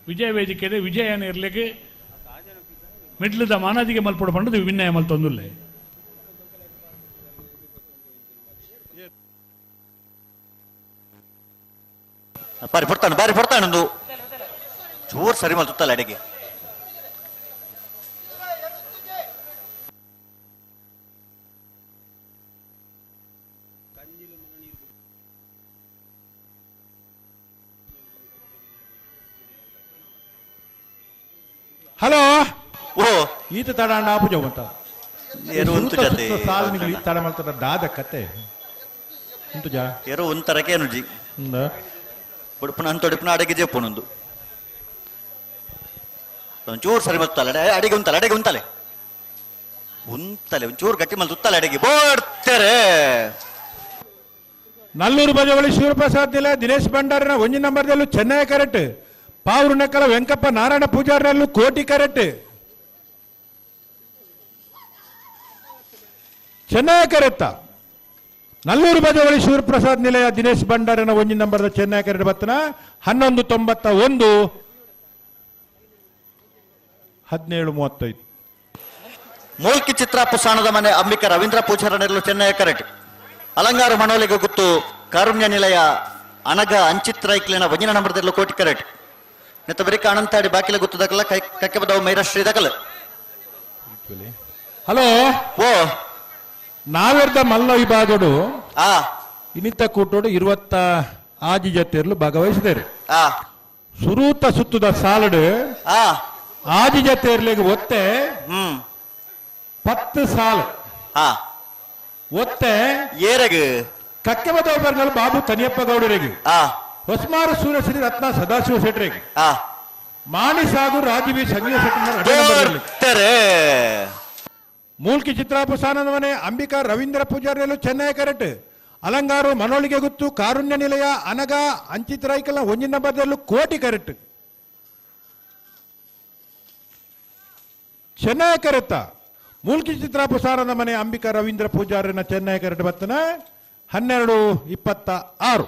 ವಿಜಯ ವೇದಿಕೆಡ್ ವಿಜಯನ ಇರ್ಲಿಕ್ಕೆ ಮಿಡ್ಲದ ಮಾನಾದಿಗೆ ಮಲ್ಪೊಡು ಪಂಡದು ವಿನಯ ಮಲ್ತೊಂದುಲ್ಲೆ. ಬಾರಿ ಪಡ್ತಾನೆ ಬಾರಿ ಪಡ್ತಾನೊಂದು ಚೂರು ಸರಿ ಮಲ್ತುತ್ತಲ್ಲ ಅಡಿಗೆ. ಹಲೋ ಓ ಈತ ತಡ ಆಪುಜ ಅಂತ ತಡ ಮಾಡ್ತಾರ ದಾದ ಕತೆ ಉಂಟುಜಾ ಎರು ಒಂಥರಕ್ಕೆ ಏನುಜಿ ಉಡುಪುನ ಅಂತೊಡುಪುನ ಅಡಿಗೆ ಜೆಪ್ಪುನೊಂದು ಒಂಚೂರು ಸರಿ ಮಲ್ತಲ್ಲ ಅಡಿಗೆ ಉಂತಲ್ಲ ಅಡಿಗೆ ಉಂತಲೆ ಉಂತಲೆ ಒಂಚೂರು ಗಟ್ಟಿ ಮಲ್ ತುತ್ತಲೆ ಅಡಿಗೆ ಬೋಡ್ತಾರೆ. ನಲ್ಲೂರು ಬಜವಳಿ ಶಿವಪ್ರಸಾದ್ ನಿಲಯ ದಿನೇಶ್ ಭಂಡಾರಿನ ಒಂಜಿ ನಂಬರ್ದಲ್ಲೂ ಚೆನ್ನೈ ಕರೆಕ್ಟ್. ಪಾವೂರು ನೆಕ್ಕಲ ವೆಂಕಪ್ಪ ನಾರಾಯಣ ಪೂಜಾರಲ್ಲೂ ಕೋಟಿ ಕರೆಕ್ಟ್. ಚೆನ್ನೈ ಕರೆತ್ತ ನಲ್ಲೂರು ಬಜವಳಿ ಶಿವಪ್ರಸಾದ್ ನಿಲಯ ದಿನೇಶ್ ಭಂಡಾರನ ಒಂಜಿ ನಂಬರ್ದ ಚೆನ್ನೈ ಕರೆಡ್ ಬತ್ತನ 11:91 17:35. ಮೂಲ್ಕಿ ಚಿತ್ರ ಪುಸಾಣದ ಮನೆ ಅಂಬಿಕಾ ರವೀಂದ್ರ ಪೂಜಾರನೆರಲು ಚೆನ್ನೈ ಕರೆಟ್ ಅಲಂಗಾರ ಮನೋಲಿಗೆ ಗುತ್ತು ಕಾರುಣ್ಯ ನಿಲಯ ಅನಗ ಅಂಚಿತ್ ರೈಕ್ಲಿನ ಒಂಜಿನ ನಂಬರ್ದೆರಲು ಕೋಟಿ ಕರೆಟ್ ನೆತ್ತ ಬರಿಕ ಅನಂತಾಡಿ ಬಾಕಿಲ ಗುತ್ತು ದಕಲ ಕಕ್ಕೆಬದವು ಮೈರಾಶ್ರೀ ದಕಲ. ಹಲೋ ಓ ನಾವೆರ್ದ ಮಲ್ಲ ವಿಭಾಗಡು ಇನ್ನಿತ ಕೂಟೋಡು 26 ಜತೆಯರ್ಲು ಭಾಗವಹಿಸಿದರು. ಸುರೂತ ಸುತ್ತದ ಸಾಲಡು ಆಜಿ ಜತೆಯರ್ಲಿಗೆ ಒತ್ತೆ 10 ಸಾಲು ಒತ್ತೆ ಏರಗು ಕಕ್ಕೆಬದವರ್ಗಲ್ ಬಾಬು ತನಿಯಪ್ಪ ಗೌಡರಿಗೆ, ಹೊಸ್ಮಾರು ಸೂರ್ಯಶ್ರೀ ರತ್ನ ಸದಾಶಿವ ಶೆಟ್ಟರಿಗೆ, ಮಾಣಿಸಾಗು ರಾಜೀವಿ ಸಂಗೀತ ಶೆಟ್ಟರ್, ಮೂಲ್ಕಿ ಚಿತ್ರಾಪಸಾನದವನೆ ಅಂಬಿಕಾ ರವೀಂದ್ರ ಪೂಜಾರಿಯಲು ಚೆನ್ನೈ ಕರೆಟ್ ಅಲಂಗಾರು ಮನೋಳಿಗೆ ಗುತ್ತು ಕಾರುಣ್ಯ ನಿಲಯ ಅನಗ ಅಂಚಿತ್ ರೈಕಲ ಒಂಜಿನ ಬದಲು ಕೋಟಿ ಕರೆಟ್ ಚೆನ್ನೈ ಕರೆತ್ತ ಮೂಲ್ಕಿ ಚಿತ್ರಾಪಸಾರದ ಮನೆ ಅಂಬಿಕಾ ರವೀಂದ್ರ ಪೂಜಾರಿನ ಚೆನ್ನೈ ಕರೆಟ್ ಬತ್ತನ 12:26.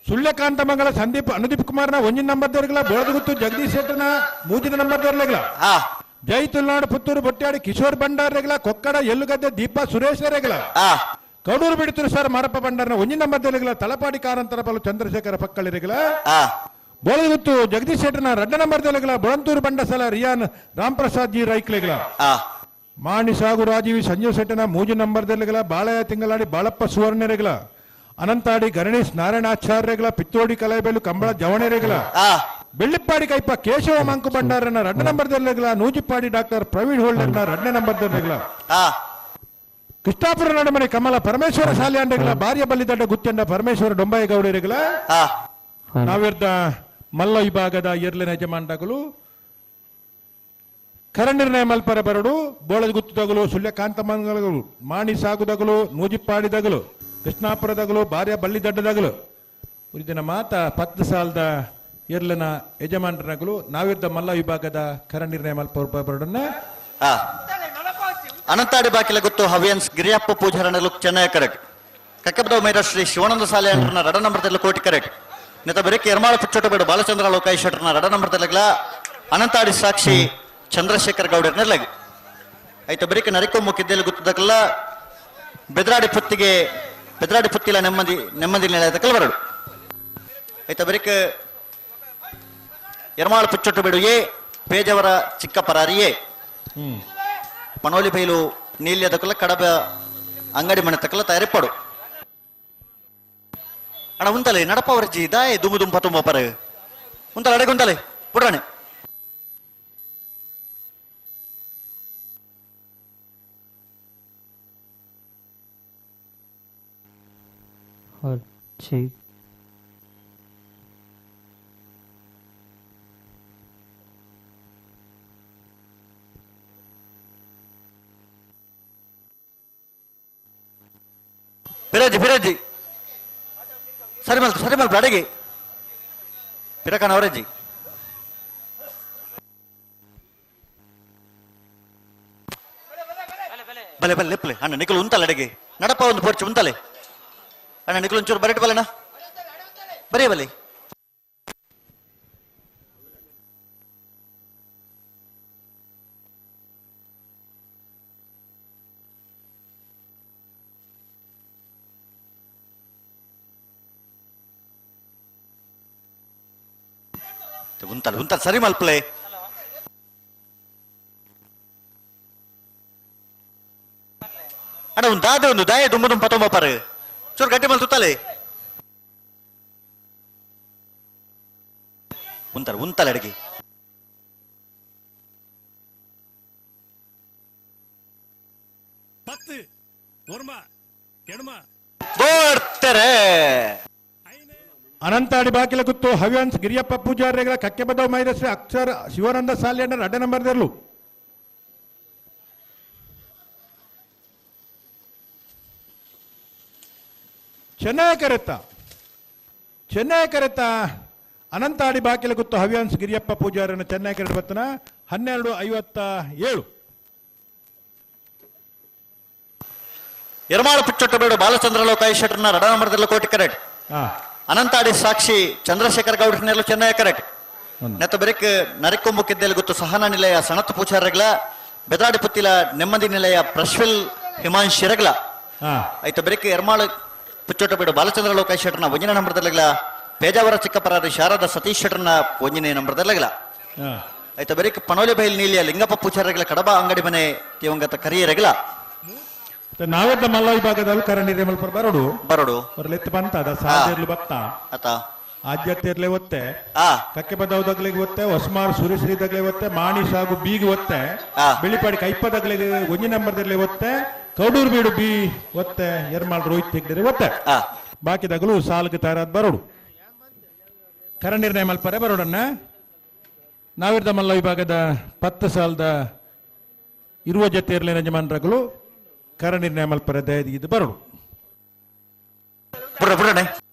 ಸುಳ್ಯಕಾಂತ ಮಂಗಳ ಸಂದೀಪ್ ಅನುದೀಪ್ ಕುಮಾರ್ನ ಒಂಜಿನ ನಂಬರ್ ದೊರಗಲ ಬೋಳದಗುತ್ತು ಜಗದೀಶ್ ಶೆಟ್ಟರ್ನ ಮೂಜಿನ ನಂಬರ್ ದೊರಲಗಲ ಜೈ ತುಲ್ನಾಡು ಪುತ್ತೂರು ಬೊಟ್ಟಾಡಿ ಕಿಶೋರ್ ಭಂಡಾರ್ ರೆಗಲ ಕೊಕ್ಕಡ ಎಲ್ಲುಗದ್ದೆ ದೀಪಾ ಸುರೇಶ್ ರೆಗಲ ಕಡೂರು ಬಿಡುತ್ತೂರು ಸರ್ ಮಾರಪ್ಪ ಭಂಡಾರ್ನ ಒಂಜಿನ ನಂಬರ್ ದೊರಗಲ ತಲಪಾಡಿ ಕಾರಂತರ ಪಲು ಚಂದ್ರಶೇಖರ ಪಕ್ಕಳಿರೆಗಲ ಬೋಳದಗುತ್ತು ಜಗದೀಶ್ ಶೆಟ್ಟರ್ನ ರಡ್ಡ ನಂಬರ್ ದೊರಗಲ ಬೊಳಂತೂರು ಬಂಡಸಲ ರಿಯಾನ್ ರಾಮ್ಪ್ರಸಾದ್ ಜಿ ರೈಕ್ಲೆಗಲ ಮಾಣಿಸಾಗು ರಾಜೀವಿ ಸಂಜೀವ್ ಶೆಟ್ಟರ್ನ ಮೂಜು ನಂಬರ್ ದೊರಗಲ ಬಾಳಯ್ಯ ತಿಂಗಳಾಡಿ ಬಾಳಪ್ಪ ಸುವರ್ಣರೆಗಲ ಅನಂತಾಡಿ ಗಣೇಶ್ ನಾರಾಯಣಾಚಾರ್ಯಗಳ ಪಿತ್ತೋಡಿ ಕಲೈಬೇಲು ಕಂಬಳ ಜವಣೆರೆಗಳ ಬೆಳ್ಳಿಪ್ಪಾಡಿ ಕೈಪ ಕೇಶವ ಮಂಕು ಭಂಡಾರನ ರಡ್ಡ ನಂಬರ್ ದೊರಗಲ ನೂಜಿಪ್ಪಾಡಿ ಡಾಕ್ಟರ್ ಪ್ರವೀಣ್ ಹೋಲ್ಡರ್ನ ರಡ್ಡ ನಂಬರ್ ದೊರಗಲ ಕೃಷ್ಣಾಪುರ ನಡಮನೆ ಕಮಲ ಪರಮೇಶ್ವರ ಶಾಲೆಯಾಂಡಗಳ ಭಾರ್ಯ ಬಲ್ಲಿದಡ್ಡ ಗುತ್ತಂಡ ಪರಮೇಶ್ವರ ಡೊಂಬಾಯಗೌಡರಿಗಳ ನಾವಿರ್ದ ಮಲ್ಲ ವಿಭಾಗದ ಎರ್ಲಿನ ಯಜಮಾನಗಳು ಕರನಿರ್ಣಯ ಮಲ್ಪರ ಬರಡು ಬೋಳದ ಗುತ್ತುದಗಲು ಸುಳ್ಯಕಾಂತಮಂಗಲಗಳು ಮಾಣಿ ಸಾಗುದಗಲು ನೂಜಿಪ್ಪಾಡಿದಗಲು ಕೃಷ್ಣಾಪುರದಗಲು ಭಾರ್ಯ ಬಳ್ಳಿದಡ್ಡದಗಲು ಉರಿದಿನ ಮಾತ 10 ಸಾಲದ ಎರ್ಲನ ಯಜಮಾನರನಗಲು ನಾವಿರ್ದ ಮಲ್ಲ ವಿಭಾಗದ ಕರ ನಿರ್ಣಯ ಮಲ್ಪ ಬರಡನ್ನ ಅನಂತಾಡಿ ಬಾಕಿಲ ಗೊತ್ತು ಹವಿಯನ್ಸ್ ಗಿರಿಯಪ್ಪ ಪೂಜಾರನಲು ಚೆನ್ನೈ ಕರೆಕ್ಟ್ ಕಕ್ಕಬದವ್ ಮೈರ ಶ್ರೀ ಶಿವಾನಂದ ಸಾಲೆ ಅಂಡ್ರನ ರಡ ನಂಬರ್ ಕೋಟಿ ಕರೆಕ್ಟ್ ನೆತ ಬೆರಕೆ ಎರ್ಮಾಳ ಪುಚ್ಚೋಟಬೇಡು ಬಾಲಚಂದ್ರ ಲೋಕಾಯಿ ಶೆಟ್ಟರ್ನ ರಡ ನಂಬರ್ ತೆಲಗ್ಲ ಅನಂತಾಡಿ ಸಾಕ್ಷಿ ಚಂದ್ರಶೇಖರ್ ಗೌಡರ್ ನೆಲಗಿ ಆಯ್ತು ಬೆರಕೆ ನರಿಕೊಮ್ಮು ಕಿದ್ದೆಲು ಗುತ್ತದಕ್ಕಲ್ಲ ಬೆದ್ರಾಡಿ ಪುತ್ತಿಗೆ ಬೆದ್ರಾಡಿ ಪುತ್ತಿಲ ನೆಮ್ಮದಿ ನೆಮ್ಮದಿ ನಿಲಯದ ಕಲ್ವರಡು ಆಯ್ತಾ ಬೆರಕೆ ಎರ್ಮಾಳ ಪುಚ್ಚೊಟ್ಟು ಬೇಡು ಎ ಪೇಜವರ ಚಿಕ್ಕ ಪರಾರಿಯೇ ಪಣೋಲಿ ಬೈಲು ನೀಲ್ಯದಕ್ಕಲ್ಲ ಕಡಬ ಅಂಗಡಿ ಮನೆ ತಕ್ಕಲ್ಲ ತಯಾರಿಪಾಡು ಅಣ್ಣ ಉಂತಲೆ ನಡಪ ವರ್ಜಿ ದಾಯೆ ದುಮು ದುಂಪ ತುಂಬ ಪರ ಉಂತಲೆ ಅಡೆಗೆ ಉಂತಲೆ ಪುಡ್ರಾಣೆ ಬಿರಾಜಿ ಬಿರಾಜಿ ಸರಿ ಮಲ್ ಸರಿ ಮಲ್ ಅಡಗಿ ಪಿರಕನ ಅವರಜ್ಜಿ ಬಲೆ ಬಲೆ ಲೆಪ್ಲೆ ಅಣ್ಣ ನಿಖಲ್ ಉಂತಲ್ಲ ಅಡಗೆ ನಡಪ ಒಂದು ಪೋರ್ಚು ಉಂತಲೆ ಅಣ್ಣ ನಿಖಲ್ ಒಂಚೂರು ಬರಟ್ ಬಲೆನಾ ಬರೀ ಬಲೆ ಉಂತಲ್ಲ ಉಂತಲ್ಲ ಸರಿ ಮಲ್ಪ್ಲೆ ಅಣ್ಣ ಒಂದು ದಾದೆ ಒಂದು ದಾಯ ದುಂಬ ದುಂಬ ತೊಂಬ ಪರ ಚೂರು ಗಟ್ಟಿ ಮಲ್ ತುತ್ತಲೆ ಉಂತಲ್ಲ ಉಂತಲ್ಲ ಅಡಿಗೆ ಬೋರ್ತಾರೆ ಅನಂತಾಡಿ ಬಾಕಿಲ ಗುತ್ತು ಹವ್ಯಾನ್ಸ್ ಗಿರಿಯಪ್ಪ ಪೂಜಾರಿಗಳ ಕಕ್ಕೆಬದವ್ ಮೈರಶ್ರೀ ಅಕ್ಷರ ಶಿವಾನಂದ ಸಾಲಿಯಣ್ಣರ ಅಡ್ಡ ನಂಬರ್ ದೆರ್ಲು ಚೆನ್ನೈ ಕರೆತ್ತ ಚೆನ್ನೈ ಕರೆತ್ತ ಅನಂತಾಡಿ ಬಾಕಿಲ ಗುತ್ತು ಹವ್ಯಾನ್ಸ್ ಗಿರಿಯಪ್ಪ ಪೂಜಾರನ ಚೆನ್ನೈ ಕರೆದ ಬತ್ತನ 12:57. ಎರ್ಮಾಳು ಪುಚ್ಚೊಟ್ಟಬೇಡು ಬಾಲಚಂದ್ರ ಲೋಕಾಯಿ ಶೆಟ್ಟರ್ನ ರಡ ನಂಬರ್ದಲ್ಲಿ ಕೋಟಿ ಕರೆಕ್ಟ್. ಅನಂತಾಡಿ ಸಾಕ್ಷಿ ಚಂದ್ರಶೇಖರ್ ಗೌಡ್ರನೆಲ್ಲ ಚೆನ್ನೈ ಕರೆಕ್ಟ್. ನೆತ್ತ ಬೆರಕ್ ನರಿಕೊಂಬು ಕಿದ್ದೆಲ್ ಗೊತ್ತು ಸಹನಾ ನಿಲಯ ಸಣತ್ ಪೂಜಾರಗ್ಲ, ಬೆದಾಡಿ ಪುತ್ತಿಲ ನೆಮ್ಮದಿ ನಿಲಯ ಪ್ರಶ್ವಿಲ್ ಹಿಮಾಂಶ್ ರಗ್ಲ. ಆಯ್ತು ಬೆರಕ್ ಎರ್ಮಾಳು ಪುಚ್ಚೊಟ್ಟಬೇಡು ಬಾಲಚಂದ್ರ ಲೋಕಾಯಿ ಶೆಟ್ಟರ್ನ ಒಂಜಿನ ನಂಬರ್ದಲ್ಲಗ್ಲ, ಪೇಜಾವರ ಚಿಕ್ಕಪರಾರಿ ಶಾರದಾ ಸತೀಶ್ ಶೆಟ್ಟರ್ನ ಒಂಜಿನ ನಂಬರ್ದಲ್ಲಗ್ಲ. ಆಯ್ತು ಬೆರಕ್ ಪಣೋಲಿ ಬೈಲ್ ನೀಲಿಯ ಲಿಂಗಪ್ಪ ಪೂಜಾರಗ್ಲ ಕಡಬ ಅಂಗಡಿ ಮನೆ ದಿವಂಗತ ಕರಿಯರಗ್ಲ. ನಾವೆದ್ದ ಮಲ್ಲ ವಿಭಾಗದಲ್ಲಿ ಕರಣಿರೆ ಮಲ್ಪ ಬರೋಡು ಬರೋಡು ಹೊರಲೆತ್ತು ಬಂತ ಸಾಧ್ಯರ್ಲು ಬತ್ತ ಅತ ಆದ್ಯತೆರ್ಲೆ ಒತ್ತೆ, ಕಕ್ಕೆ ಬದವದಗ್ಲಿಗೆ ಒತ್ತೆ, ಹೊಸ್ಮಾರ್ ಸುರೇಶ್ರೀದಗ್ಲೆ ಒತ್ತೆ, ಮಾಣಿ ಸಾಗು ಬೀಗಿ ಒತ್ತೆ, ಬಿಳಿಪಾಡಿ ಕೈಪದಗ್ಲಿಗೆ ಒಂಜಿ ನಂಬರ್ದಲ್ಲಿ ಒತ್ತೆ, ಕೌಡೂರು ಬೀಡು ಬಿ ಒತ್ತೆ, ಎರ್ಮಾಳ್ ರೋಹಿತ್ ತೆಗ್ದರೆ ಒತ್ತೆ. ಬಾಕಿದಾಗಲೂ ಸಾಲ್ಗೆ ತಯಾರಾದ ಬರೋಡು ಕರ ನಿರ್ಣಯ ಮಲ್ಪರೆ ಬರೋಡನ್ನ. ನಾವಿರ್ದ ಮಲ್ಲ ವಿಭಾಗದ 10 ಸಾಲದ ಇರುವ ಜೊತೆಯರ್ಲಿನ ಯಜಮಾನರುಗಳು ಕರ ನಿರ್ಣಯ ಮಲ್ಪರೆ ದಯದಿದ್ದು ಬರೋಡು.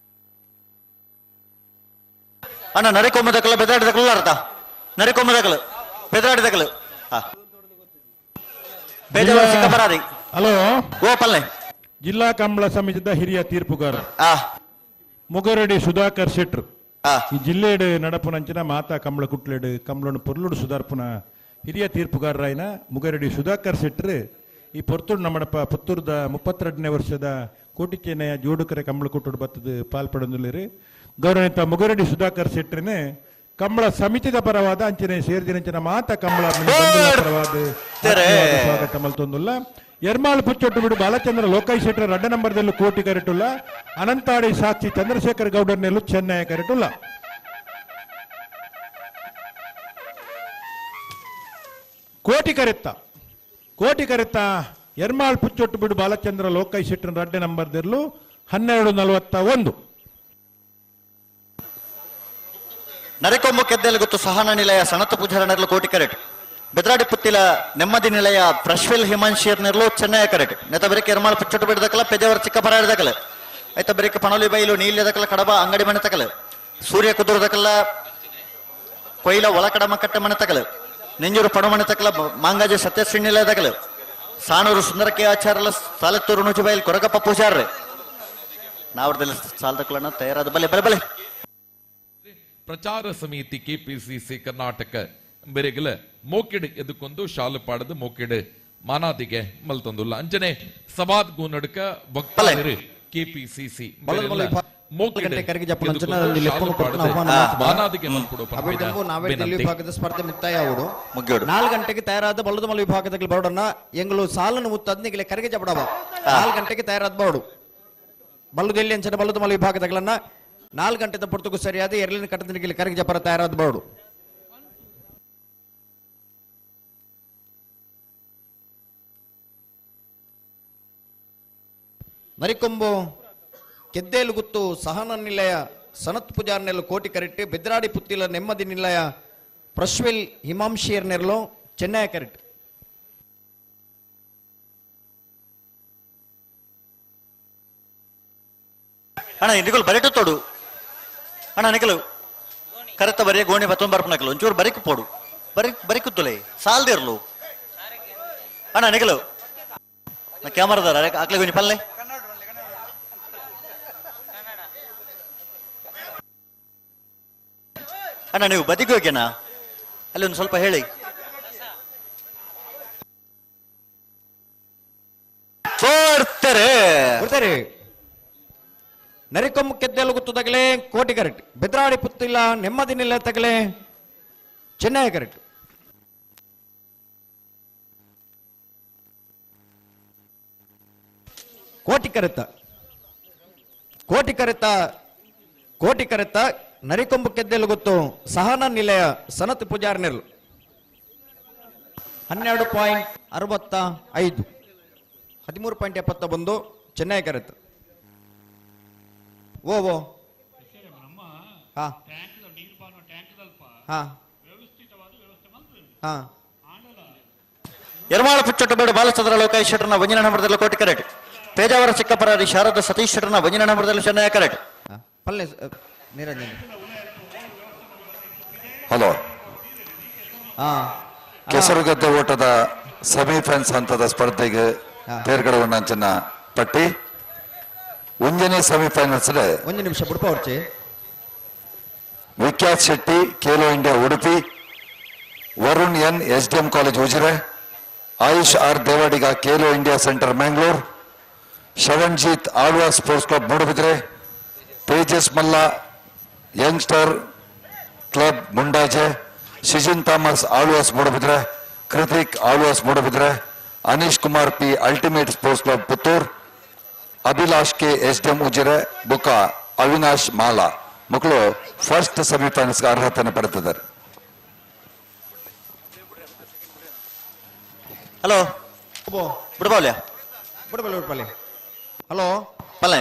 ಅಣ್ಣ ನರಿಕೊಂಬದಕಲ್ಲ ಬೆದರಾಡಿದಕಲ್ಲ ಅರ್ಥ ನರಿಕೊಂಬದಕಲು ಬೆದರಾಡಿದಕಲು ಬೇಜಾರ ಚಿಕ್ಕಪರಾರಿ. ಹಲೋ ಓ ಪಲ್ಲೆ. ಜಿಲ್ಲಾ ಕಂಬಳ ಸಮಿತಿದ ಹಿರಿಯ ತೀರ್ಪುಗಾರ ಮುಗರಡಿ ಸುಧಾಕರ್ ಶೆಟ್ರು ಈ ಜಿಲ್ಲೆಡು ನಡಪುನಂಚಿನ ಮಾತಾ ಕಂಬಳ ಕುಟ್ಲೇಡು ಕಂಬಳನ್ನು ಪೊರ್ಲುಡು ಸುಧಾರ್ಪುನ ಹಿರಿಯ ತೀರ್ಪುಗಾರರಾಯಿನ ಮುಗರಡಿ ಸುಧಾಕರ್ ಶೆಟ್ರು ಈ ಪೊರ್ತುಡು ನಮ್ಮಡಪ್ಪ ಪುತ್ತೂರ್ದ 32ನೇ ವರ್ಷದ ಕೋಟಿಚೇನೆಯ ಜೋಡುಕರೆ ಕಂಬಳ ಕುಟ್ಟುಡು ಬತ್ತದ ಪಾಲ್ಪಡೊಂದುಲ್ಲೇರು. ಗೌರವನಿತ ಮುಗರಡಿ ಸುಧಾಕರ್ ಶೆಟ್ಟರನೆ ಕಂಬಳ ಸಮಿತಿದ ಪರವಾದ ಅಂಚನೆ ಸೇರ್ದಿನಂಚಿನ ಮಾತ ಕಂಬಳ ಪರವಾದ ಸ್ವಾಗತ ಮಲ್ತೊಂದುಲ್ಲ. ಎರ್ಮಾಳು ಪುಚ್ಚೊಟ್ಟು ಬಿಡು ಬಾಲಚಂದ್ರ ಲೋಕಾಯಿ ಶೆಟ್ಟರ ರಡ್ಡ ನಂಬರ್ದಲ್ಲೂ ಕೋಟಿ ಕರೆಟುಲ್ಲ, ಅನಂತಾಡಿ ಸಾಕ್ಷಿ ಚಂದ್ರಶೇಖರ್ ಗೌಡರ್ನೆಲ್ಲೂ ಚೆನ್ನೈ ಕರೆಟುಲ್ಲ. ಕೋಟಿ ಕರೆತ್ತ ಕೋಟಿ ಕರೆತ್ತ ಎರ್ಮಾಳ್ ಪುಚ್ಚೊಟ್ಟು ಬಿಡು ಬಾಲಚಂದ್ರ ಲೋಕಾಯಿ ಶೆಟ್ಟರ ರಡ್ಡೆ ನಂಬರ್ದಲ್ಲೂ 12:41. ನರಿಕೊಂಬು ಕೆದ್ದೆಲ್ ಗೊತ್ತು ಸಹನ ನಿಲಯ ಸಣತ ಪೂಜಾರನರ್ಲು ಕೋಟಿ ಕರೆಟ್, ಬೆದ್ರಾಡಿ ಪುತ್ತಿಲ ನೆಮ್ಮದಿ ನಿಲಯ ಪ್ರಶ್ವಿಲ್ ಹಿಮಾಂಶಿಯರ್ ನೆರ್ಲು ಚೆನ್ನೈ ಕರೆಟ್. ನೆತ ಬೆರಕೆ ಎರ್ಮಾಳ್ ಪುಚ್ಚೊಟ್ಟು ಬಿಡದಕಲ ಪೆಜವರ ಚಿಕ್ಕ ಪರಾರಿದಕಲ ಆಯ್ತ ಬೆರಕೆ ಪಣೋಲಿ ಬೈಲು ನೀಲ್ಯದಕಲ ಕಡಬ ಅಂಗಡಿ ಮನೆ ತಕಲ, ಸೂರ್ಯ ಕುದುರದಕಲ ಕೊಯ್ಲ ಒಳಕಡಮ ಕಟ್ಟೆ ಮನೆ ತಕಲ, ನೆಂಜೂರು ಪಣಮನೆ ತಕಲ ಮಾಂಗಾಜಿ ಸತ್ಯಶ್ರೀ ನಿಲಯದಕಲ, ಸಾಣೂರು ಸುಂದರಕ್ಕೆ ಆಚಾರಲ ಸಾಲತ್ತೂರು ನುಜುಬೈಲ್ ಕೊರಗಪ್ಪ ಪೂಜಾರ್ರೆ. ನಾವ್ರದಲ್ಲಿ ಸಾಲದಕಲನ ತಯಾರಾದ ಬಲೆ ಬಲೆ ಬಲೆ. ಪ್ರಚಾರ ಸಮಿತಿ ಕೆಪಿಸಿಸಿ ಕರ್ನಾಟಕ ಬೆರೆಗಲ ಮೋಕೆಡ್ ಎದುಕೊಂದು ಶಾಲು ಪಾಡದು ಮೋಕೆಡ್ ಮಾನಾದಿಗೆ ಮಲ್ತೊಂದುಲ್ಲ. ಅಂಜನೆ ಸವಾದ್ ಗೂನಡ್ಕ ವಕ್ತಾರರು ಕೆಪಿಸಿಸಿ ವಿಭಾಗದ ಸ್ಪರ್ಧೆ ಮುಕ್ತಾಯ ಆಗುಡು 4 ಗಂಟೆಗೆ ತಯಾರಾದ ಬಲ್ಲದಮಲ ವಿಭಾಗದ ಬರೋಡನ್ನ ಎಂಗಳು ಸಾಲನ್ನು ಮುತ್ತದ್ನಿಗೆ ಕರಗೆ ಜಪಡವ 4 ಗಂಟೆಗೆ ತಯಾರಾದ ಬರೋಡು ಬಲ್ಲದೆಲ್ಲಿ ಅಂಚನೆ ಬಲ್ಲದಮಲ ವಿಭಾಗದಗಳನ್ನ 4 ಗಂಟೆದ ಪೊರ್ತುಗು ಸರಿಯಾದ ಎರಲಿನ ಕಟ್ಟದನಿಗೆ ಕರಗೆ ಜಪರ ತಯಾರಾದ ಬರೋಡು. ನರಿಕೊಂಬು ಕೆದ್ದೇಲುಗುತ್ತು ಸಹನ ನಿಲಯ ಸನತ್ ಪೂಜಾರ್ ನೆಲ್ಲು ಕೋಟಿ ಕರೆಕ್ಟ್, ಬೆದ್ರಾಡಿ ಪುತ್ತಿಲ ನೆಮ್ಮದಿ ನಿಲಯ ಪ್ರಶ್ವಿಲ್ ಹಿಮಾಂಶಿಯರ್ ನೆರ್ಲು ಚೆನ್ನೈ ಕರೆಕ್ಟ್. ಅಣ್ಣ ನಿಕಲ್ ಬರಿಟು ತೋಡು ಅಣ್ಣ ನಿಕಲು ಕರೆತ ಬರಿಯ ಗೋಣಿ ಬತ್ತೊಂದು ಬರ್ಪನಕಲು ಒಂಚೂರು ಬರಿಕು ಪೋಡು ಬರಿ ಬರಿಕುತ್ತುಲೆ ಸಾಲ್ದಿರ್ಲು ಅಣ್ಣ ನಿಕಲು ನಾ ಕ್ಯಾಮರಾದಾರ ಆಕ್ಲೆ ಗೋಣಿ ಪಲ್ಲೆ ಅಣ್ಣ ನೀವು ಬದಿಗೆ ಹೋಗ್ಯನಾ ಅಲ್ಲಿ ಒಂದು ಸ್ವಲ್ಪ ಹೇಳಿ. ಬರ್ತಾರೆ ನರಿಕೊಂಬು ಕೆದ್ದೆಲ್ಲ ಗೊತ್ತದಾಗಲೇ ಕೋಟಿ ಕರೆಕ್ಟ್, ಬೆದ್ರಾಡಿ ಪುತ್ತಿಲ್ಲ ನೆಮ್ಮದಿ ನಿಲ್ಲ ತಗಲೆ ಚೆನ್ನೈ ಕರೆಕ್ಟ್. ಕೋಟಿ ಕರೆತ ಕೋಟಿ ಕರೆತ ಕೋಟಿ ಕರೆತ ನರಿಕೊಂಬು ಕೆದ್ದೆಲ್ಲ ಗೊತ್ತು ಸಹನ ನಿಲಯ ಸನತ್ ಪೂಜಾರ್ ನೆರಳು 12.65 13.71 ಚೆನ್ನೈ ಕರೆತ. ಓ ಓ ಹಾ ಹಾ ಹಾ ಎರ್ಮಾಳ ಪುಚ್ಚೊಟ್ಟಬೇಡು ಬಾಲಚಂದ್ರ ಲೋಕಾಯಿ ಶೆಟ್ಟರ್ನ ವಂಜನ ನಂಬರ್ದಲ್ಲಿ ಕೋಟಿ ಕರೆಕ್ಟ್, ಪೇಜಾವರ ಚಿಕ್ಕಪರಾರಿ ಶಾರದಾ ಸತೀಶ್ ಶೆಟ್ಟರ್ನ ವಂಜನ ನಂಬರ್ದಲ್ಲಿ ಚೆನ್ನೈ ಕರೆಕ್ಟ್. ಪಲ್ಲೆ ನಿರಂಜನ್ ಹಲೋ ಹಾ ಕೆಸರುಗದ್ದೆ ಓಟದ ಸೆಮಿಫೈನಲ್ಸ್ ಹಂತದ ಸ್ಪರ್ಧೆಗೆ ತೇರ್ಗಡೆ ಪಟ್ಟಿ ಒಂಜನೇ ಸೆಮಿಫೈನಲ್ಸ್ ಒಂದು ನಿಮಿಷ ಬುಡ್ಪ ಹೊರ್ಚಿ. Vikhyat Shetty Khelo India Udupi, Varun N S D M college Ujire, Ayush R Devadiga Khelo India centre Mangalore, Shravanjit Alva sports club Moodbidri, Tejas Malla youngster club Mundaje, Shijin Thomas Alvas Moodbidri, Krithik Alvas Moodbidri, Anish Kumar P ultimate sports club Puttur, Abhilash K S D M Ujire, ಬುಕ್ಕ ಅವಿನಾಶ್ ಮಾಲಾ ಮಕ್ಕಳು first ಸೆಮಿಫೈನಲ್ಸ್ಗೆ ಅರ್ಹತೆಯನ್ನು ಪಡೆದಿದ್ದಾರೆ. Hello ಬುಡಬಾಲ್ಯ ಬುಡಬಾಲ್ಯ ಬುಡಬಾಲ್ಯ. Hello ಪಲ್ಲೆ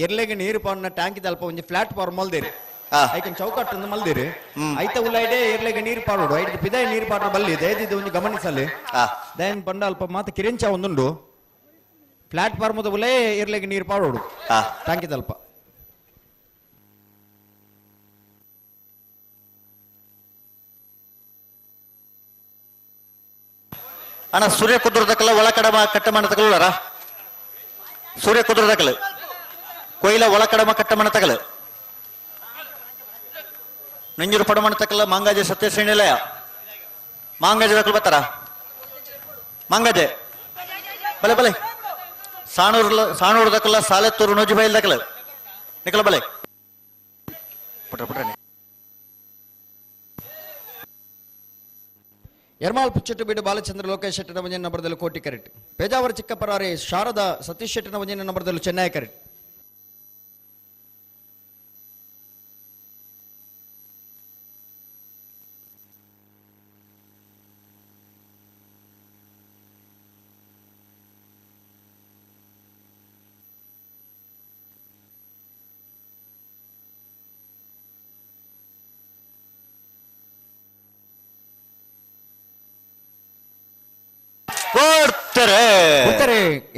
ಎರ್ಲೆಗೆ ನೀರು ಪಾನ್ನ tank ಅಲ್ಪ ಒಂಜಿ flat form ಮಲ್ದಿರಿ, icon ಚೌಕಟ್ಟು ಮಲ್ದಿರಿ, ಐತ ಉಲ್ಲೈಡೆ ಎರ್ಲೆಗೆ ನೀರು ಪಾಡೋಡು, ಐಟ್ ಪಿದಾಯ ನೀರು ಪಾಡ್ರ ಬಲ್ಲಿ ದಯದಿದ್ದು ಒಂಜಿ ಗಮನಿಸಲಿ. ದಯನ್ ಪಂಡ ಅಲ್ಪ ಮಾತ ಕಿರಿಂಚ ಒಂದುಂಡು ಫ್ಲಾಟ್ ಫಾರ್ಮ್ ಉಲ್ಲೇ ಎರ್ಲೆಗೆ ನೀರು ಪಾಡೋಡು ಟ್ಯಾಂಕ್ ಅಲ್ಪ. ಅಣ್ಣ ಸೂರ್ಯ ಕುದುರದಕ್ಕಲ್ಲ ಒಳ ಕಡಮ ಕಟ್ಟಮಣ ತಗಲರ, ಸೂರ್ಯ ಕುದುರದಕ್ಕಲು ಕೊಯ್ಲ ಒಳ ಕಡಮ ಕಟ್ಟಮಣ ತಗಲು, ನಂಜೂರು ಪಡಮಣ ತಕಲ ಮಾಂಗಾಜೆ ಸತ್ಯಶ್ರೀನಿಲಯ ಮಾಂಗಾಜೆ ತಕಲು ಬರ್ತಾರ ಮಾಂಗಾಜೆ ಬಲೆ ಬಲೆ ಸಾಣೂರು ಸಾಣೂರು ದಕ್ಕಲ್ಲ ಸಾಲೆತ್ತೂರು ನೋಜಿಬೈಲ್ ದಕ್ಕಲ ನಿಕಲ ಬಲೆ ಪುಟ್ರ ಪುಟ್ರ. ಎರ್ಮಾಲ್ ಪುಚ್ಚಟ್ಟು ಬೀಡು ಬಾಲಚಂದ್ರ ಲೋಕೇಶ್ ಶೆಟ್ಟಿನ ಒಂಜಿನ ನಂಬರ್ದಲ್ಲಿ ಕೋಟಿ ಕರೆಟ್, ಪೇಜಾವರ ಚಿಕ್ಕಪರಾರಿ ಶಾರದಾ ಸತೀಶ್ ಶೆಟ್ಟಿನ ಒಂಜಿನ ನಂಬರ್ದಲ್ಲಿ ಚೆನ್ನೈ ಕರೆಟ್.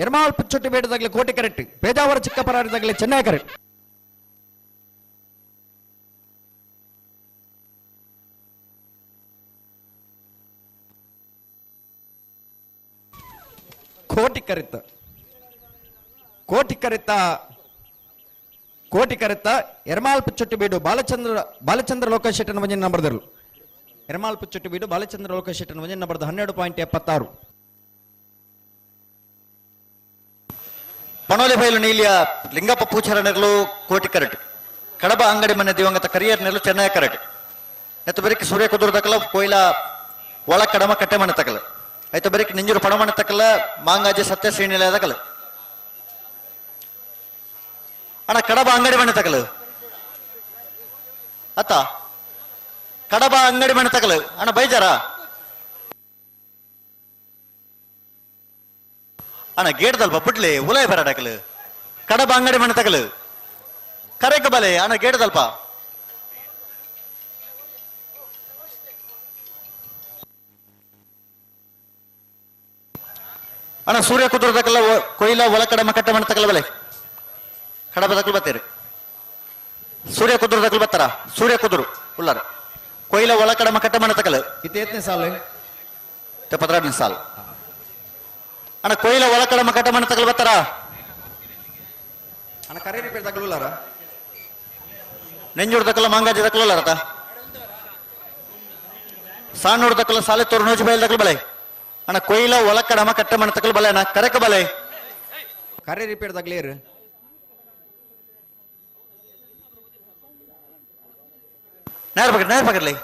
ಎರ್ಮಾಲ್ ಪುಚ್ಚೊಟ್ಟಿ ಬೇಡದಾಗಲಿ ಕೋಟೆ ಕರೆಕ್ಟ್, ಪೇಜಾವರ ಚಿಕ್ಕಪರಾರಿದಾಗಲಿ ಚೆನ್ನೈ ಕರೆಕ್ಟ್. ಕೋಟಿ ಕರಿತ ಕೋಟಿ ಕರಿತ ಕೋಟಿ ಕರಿತ ಎರ್ಮಾಲ್ ಪುಚ್ಚೊಟ್ಟಿ ಬೀಡು ಬಾಲಚಂದ್ರ ಬಾಲಚಂದ್ರ ಲೋಕೇಶ್ ಶೆಟ್ಟನ ಒಂಜಿನ ನಂಬರ್ದರು. ಎರ್ಮಾಲ್ ಪುಚ್ಚೊಟ್ಟಿ ಬೀಡು ಬಾಲಚಂದ್ರ ಲೋಕೇಶ್ ಶೆಟ್ಟನ ಒಂಜಿನ ನಂಬರ್ದು 12.76. ಪಣೋಲಿ ಬೈಲು ನೀಲಿಯ ಲಿಂಗಪ್ಪ ಪೂಚಾರ ನೆರಳು ಕೋಟಿ ಕರೆಟ್, ಕಡಬ ಅಂಗಡಿ ಮನೆ ದಿವಂಗತ ಕರಿಯರ್ ನೆರಳು ಚೆನ್ನೈ ಕರೆಟ್, ನೆತ್ತ ಬರೀಕ್ ಸೂರ್ಯ ಕುದುರು ತಕಲ ಕೊಯ್ಲ ಒಳ ಕಡಮ ಕಟ್ಟೆ ಮನೆ ತಕಲ, ಆಯ್ತು ಬರೀಕ್ ನಿಂಜೂರು ಪಣಮಣೆ ತಕಲ ಮಾಂಗಾಜೆ ಸತ್ಯ ಶ್ರೀನಿಲಯ ತಕಲ. ಅಣ್ಣ ಕಡಬ ಅಂಗಡಿ ಮನೆ ತಕಲ ಅತ್ತ ಕಡಬ ಅಂಗಡಿ ಮನೆ ತಕಲ ಅಣ್ಣ ಬೈಜಾರ ಅಣ್ಣ ಗೇಡ್ದಲ್ಪ ಬಿಡ್ಲಿ ಉಲಾಯ್ ಬರಡಕಲು ಕಡಬ ಅಂಗಡಿ ಮನೆ ತಗಲು ಕರೆಕ ಬಲೆ ಅಣ್ಣ ಗೇಡ್ದಲ್ಪ. ಅಣ್ಣ ಸೂರ್ಯ ಕುದುರೆ ತಕಲ ಕೊಯ್ಲ ಒಳ ಕಡಮ ಕಟ್ಟೆ ಮನೆ ತಕಲ ಬಲೆ ಕಡಬ ತಕಲು ಬತ್ತೀರಿ, ಸೂರ್ಯ ಕುದುರೆ ತಕಲು ಬತ್ತಾರ ಸೂರ್ಯ ಕುದುರು ಉಲ್ಲಾರ ಕೊಯ್ಲ ಒಳ ಕಡಮ ಕಟ್ಟೆ ಮನೆ ತಕಲು. ಇತ್ತೇತನೇ ಸಾಲು 72 ಸಾಲು. ಅಣ್ಣ ಕೊಯ್ಲ ಒಳ ಕಡಮ ಕಟ್ಟೆ ಮನೆ ತಕಲು ಬತ್ತಾರ ಅಣ್ಣ ಕರೆ ರಿಪೇರ್ ತಗಲುಲ್ಲಾರ ನೆಂಜೂರು ತಕಲ ಮಾಂಗಾಜಿ ತಕಲುಲ್ಲಾರತ ಸಾಣೂರು ತಕಲ ಸಾಲೆ ತೋರು ನೋಜಿ ಬೈಲ್ ತಕಲು ಬಲೆ ಅಣ್ಣ ಕೊಯ್ಲ ಒಳ ಕಡಮ ಕಟ್ಟೆ ಮನೆ ತಕಲು ಬಲೆ ಅಣ್ಣ ಕರೆಕ ಬಲೆ ಕರೆ ರಿಪೇರ್ ತಗಲೇರು. ನೇರ ಪಕಡ್ ನೇರ ಪಕಡ್ಲಿ.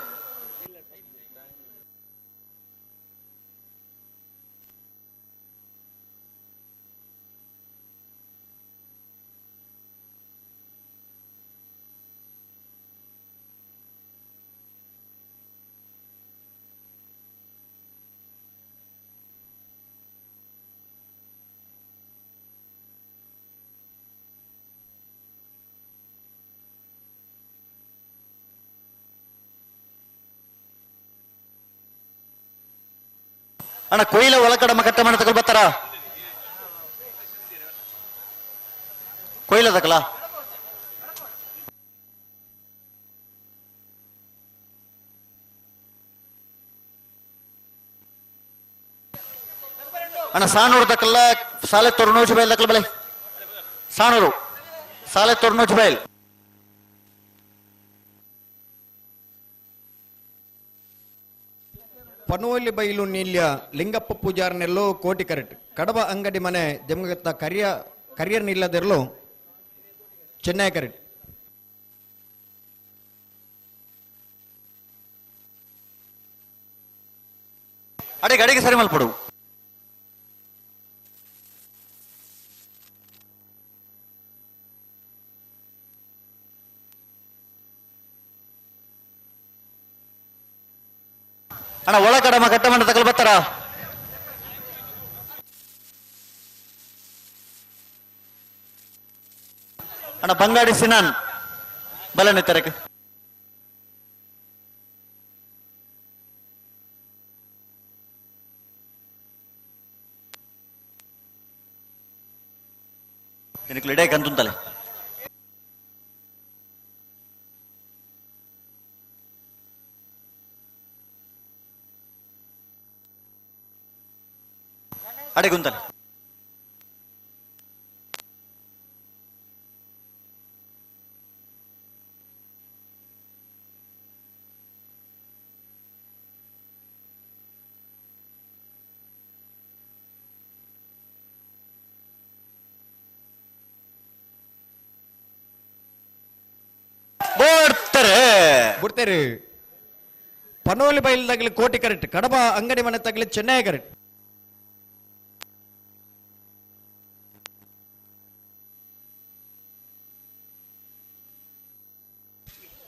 ಅಣ್ಣ ಕೊಯ್ಲ ಒಳಕಡಮ ಕಟ್ಟೆ ಮನೆ ತಗೊಳ್ ಬರ್ತಾರ ಕೊಯ್ಲ ತಕಲ ಅಣ್ಣ ಸಾನೂರು ದಕ್ಕಲ್ಲ ಸಾಲೆ ತೊರ್ನೋಜ್ ಬೈಲ್ ದಕ್ಕಲ ಬಲೆ ಸಾನೂರು ಸಾಲೆ ತೊರ್ನೋಜ್ ಬೈಲ್ ಪನೋಲಿ ಬೈಲು ನೀಲ್ಯ ಲಿಂಗಪ್ಪ ಪೂಜಾರನೆಲ್ಲೋ ಕೋಟಿ ಕರೆಟ್ ಕಡಬ ಅಂಗಡಿ ಮನೆ ಜಮಗತ್ತ ಕರಿಯ ಕರಿಯರ್ ನಿಲ್ಲದಿರಲು ಚೆನ್ನೈ ಕರೆಟ್ ಅಡಿಗೆ ಅಡಿಗೆ ಸರಿ ಮಲ್ಪಡು ಅಣ್ಣ ಒಳಗಡಮ ಕಟ್ಟಮಣ್ಣ ತಗಲ್ ಬರ್ತಾರ ಅಣ್ಣ ಬಂಗಾಡಿ ಸಿನಾನ್ ಬಲನೆ ತರಕ ನಿನಗೆ ಇಡೇ ಗಂದುಂತಲೆ ಅಡೆಗುಂತಲೆ ಬೋಡ್ತಾರೆ ಬಿಡ್ತೇರಿ ಪನೋಲಿ ಬೈಲ್ ತಗಲಿ ಕೋಟಿ ಕರೆಟ್ ಕಡಬ ಅಂಗಡಿ ಮನೆ ತಗಲಿ ಚೆನ್ನೈ ಕರೆಟ್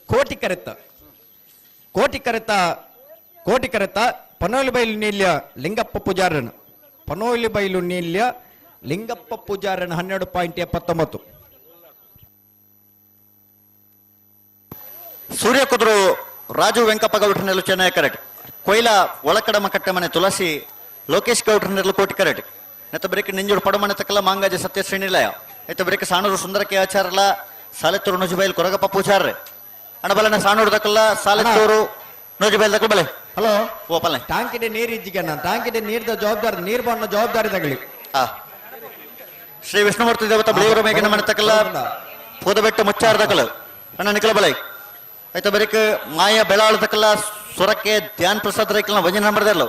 ಕೋಟಿ ಕರೆತ ಕೋಟಿ ಕರೆತ ಕೋಟಿ ಕರೆತ ಪನೋಲಿ ಬೈಲು ನೀಲ್ಯ ಲಿಂಗಪ್ಪ ಪೂಜಾರನ್ ಪನೋಲಿ ಬೈಲು ನೀಲ್ಯ ಲಿಂಗಪ್ಪ ಪೂಜಾರನ್ 12.79. ಸೂರ್ಯ ಕುದುರು ರಾಜು ವೆಂಕಪ್ಪ ಗೌಡ್ರನೆಲ್ಲ ಚೆನ್ನೈ ಕರೆಕ್ಟ್ ಕೊಯ್ಲ ಒಳಕಡಮ ಕಟ್ಟಮನೆ ತುಳಸಿ ಲೋಕೇಶ್ ಗೌಡ್ರನೆಲ್ಲ ಕೋಟಿ ಕರೆಕ್ಟ್ ನೆತ್ತ ಬ್ರೇಕ್ ನಿಂಜುಡು ಪಡಮನೆ ತಕ್ಕಲ ಮಾಂಗಾಜ ಸತ್ಯ ಶ್ರೀನಿಲಯ ಎತ್ತ ಬ್ರೇಕ್ ಸಾಣೂರು ಸುಂದರಕ್ಕೆ ಆಚಾರಲ ಸಾಲೆತ್ತೂರು ನುಜುಬೈಲ್ ಕೊರಗಪ್ಪ ಪೂಜಾರ್ರೆ ಅಣ್ಣ ಬಲನ ಸಾಣೂರು ದಕ್ಕಲ್ಲ ಸಾಲೆತ್ತೂರು ನುಜುಬೈಲ್ ದಕ್ಕಲ ಬಲೆ ಹಲೋ ಓ ಪಲ್ಲೆ ಟಾಂಕಿಡೆ ನೀರು ಇಜ್ಜಿಗಣ್ಣ ಟಾಂಕಿಡೆ ನೀರ್ದ ಜವಾಬ್ದಾರಿ ನೀರ್ ಬಣ್ಣ ಜವಾಬ್ದಾರಿ ತಗಲಿ ಶ್ರೀ ವಿಷ್ಣುಮೂರ್ತಿ ದೇವತ ಬಿಳಿಯೂರು ಮೇಘನ ಮನೆ ತಕ್ಕಲ್ಲ ಪೂದಬೆಟ್ಟ ಮುಚ್ಚಾರ ದಕ್ಕಲ ಅಣ್ಣ ನಿಕಲ ಬಲೆ ಆಯ್ತಾ ಬರೀಕ್ ಮಾಯ ಬೆಳಾಳ ತಕ್ಕಲ್ಲ ಸುರಕ್ಕೆ ಧ್ಯಾನ್ ಪ್ರಸಾದ್ ರೈಕಲ್ನ ವಜನ ನಂಬರ್ದಲ್ಲ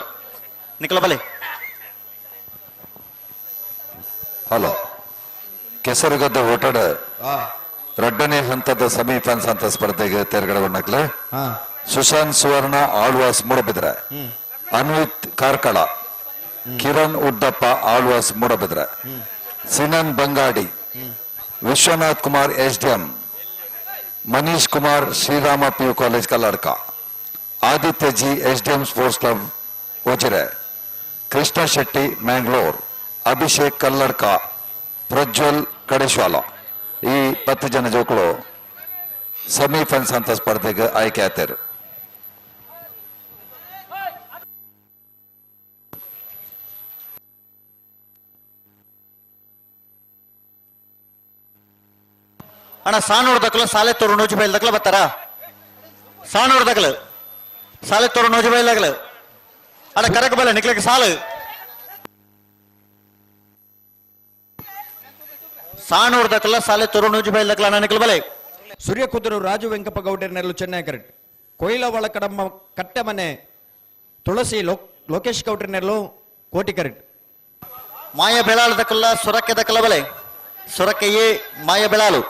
ನಿಕಲ ಬಲೆ ಹಲೋ ಕೆಸರುಗದ್ದ ಓಟದ ಎರಡನೇ ಹಂತದ ಸೆಮಿಫೈನಲ್ಸ್ ಹಂತ ಸ್ಪರ್ಧೆಗೆ ತೇರ್ಗಡೆಗೊಂಡಕ್ಲೆ ಸುಶಾಂತ್ ಸುವರ್ಣ Alva's Moodbidri, Anvith Karkala, Kiran ಉಡ್ಡಪ್ಪ Alva's Moodbidri, Sinan Bangadi, Vishwanath Kumar S D M, Manish Kumar Srirama P U college Kalladka, Aditya G S D M sports club Ujire, Krishna Shetty Mangalore, Abhishek Kalladka, Prajwal Kadeshwala. ಈ 10 ಜನ ಜೋಕುಳು semifinals ಅಂತ ಸ್ಪರ್ಧೆಗೆ ಆಯ್ಕೆ ಆಗ್ತಾರೆ. ಅಣ್ಣ ಸಾನೂರು ದಕ್ಕಲು ಸಾಲೆ ತೋರು ನೋಜುಬೈಲ್ ದಕ್ಕಲ ಬರ್ತಾರ ಸಾನೂರು ದಕ್ಕಲು ಸಾಲೆ ತೋರು ನೋಜುಬೈಲ್ ದಕ್ಕಲು ಅಣ್ಣ ಕರಕ ಬಲ್ಲ ನಿಕ್ಲಕ್ಕೆ ಸಾಲು ಸಾನೂರು ದಕ್ಕಲ ಸಾಲೆ ತೋರು ನೋಜುಬೈಲ್ ದಕ್ಕಲ ಅಣ್ಣ ನಿಕ್ಲ ಬಲೆ. ಸೂರ್ಯ ಕುದುರು ರಾಜು ವೆಂಕಪ್ಪ ಗೌಡರನೆಲ್ಲೂ ಚೆನ್ನೈ ಕರೆಕ್ಟ್ ಕೊಯ್ಲ ಒಳಕಡಮ್ಮ ಕಟ್ಟೆಮನೆ ತುಳಸಿ ಲೋಕೇಶ್ ಗೌಡ್ರನೆಲ್ಲೂ ಕೋಟಿ ಕರೆಕ್ಟ್ ಮಾಯ ಬೆಳಾಳು ದಕ್ಕಲ್ಲ ಸುರಕ್ಕೆ ದಕ್ಕಲ ಬಲೆ ಸುರಕ್ಕೆಯೇ ಮಾಯ ಬೆಳಾಲು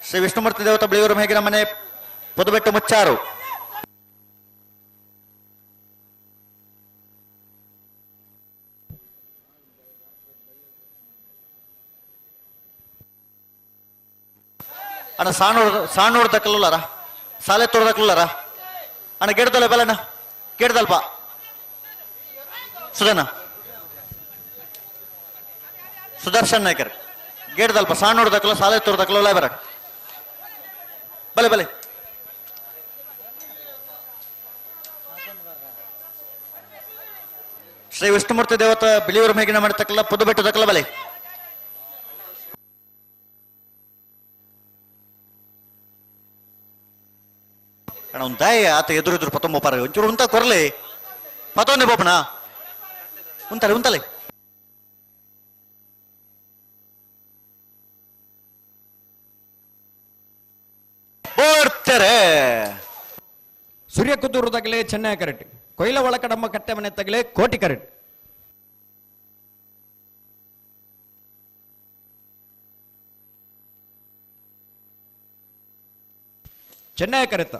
ಶ್ರೀ ವಿಷ್ಣುಮೂರ್ತಿ ದೇವತ ಬಿಳಿಯೂರು ಮೇಗಿನ ಮನೆ ಪುದುಬೆಟ್ಟು ಮುಚ್ಚಾರು. ಅಣ್ಣ ಸಾಣೂರು ಸಾಣೂರು ದಕ್ಕಲುಲ್ಲಾರ ಸಾಲೆ ತೋರು ದಕ್ಕಲುಲ್ಲಾರ ಅಣ್ಣ ಗಿಡದಲ್ಲ ಬಲಣ್ಣ ಗಿಡದಲ್ಪ ಸುಧನ ಸುದರ್ಶನ್ ನಾಯ್ಕರ್ ಗೇಡ್ದಲ್ಪ ಸಾಣೂರು ದಕ್ಕಲ ಸಾಲೆ ತೋರು ದಕ್ಕಲ ಬರ ಬಲೆ ಬಲೆ. ಶ್ರೀ ವಿಷ್ಣುಮೂರ್ತಿ ದೇವತ ಬಿಳಿಯೂರು ಮೇಗಿನ ಮಾಡತಕ್ಕಲ್ಲ ಪುದುಬೆಟ್ಟು ದಕ್ಕಲ ಬಲೆ. ಅಣ್ಣ ಒಂದು ದಾಯ ಆತ ಎದುರು ಎದುರು ಪತ್ತೊಂಬ ಪಾರ ಒಂಚೂರು ಉಂತ ಕೊರಲಿ ಪತ್ತೊಂದೇ ಬೋಪಣ ಉಂತಲೆ ಉಂತಲೆ. ಬೋಡ್ತಾರೆ. ಸೂರ್ಯ ಕುದೂರು ತಗಲೆ ಚೆನ್ನೈ ಕರೆಟ್, ಕೊಯ್ಲ ಒಳಕಡಮ್ಮ ಕಟ್ಟೆ ಮನೆ ತಗಲೆ ಕೋಟಿ ಕರೆಟ್. ಚೆನ್ನೈ ಕರೆತ,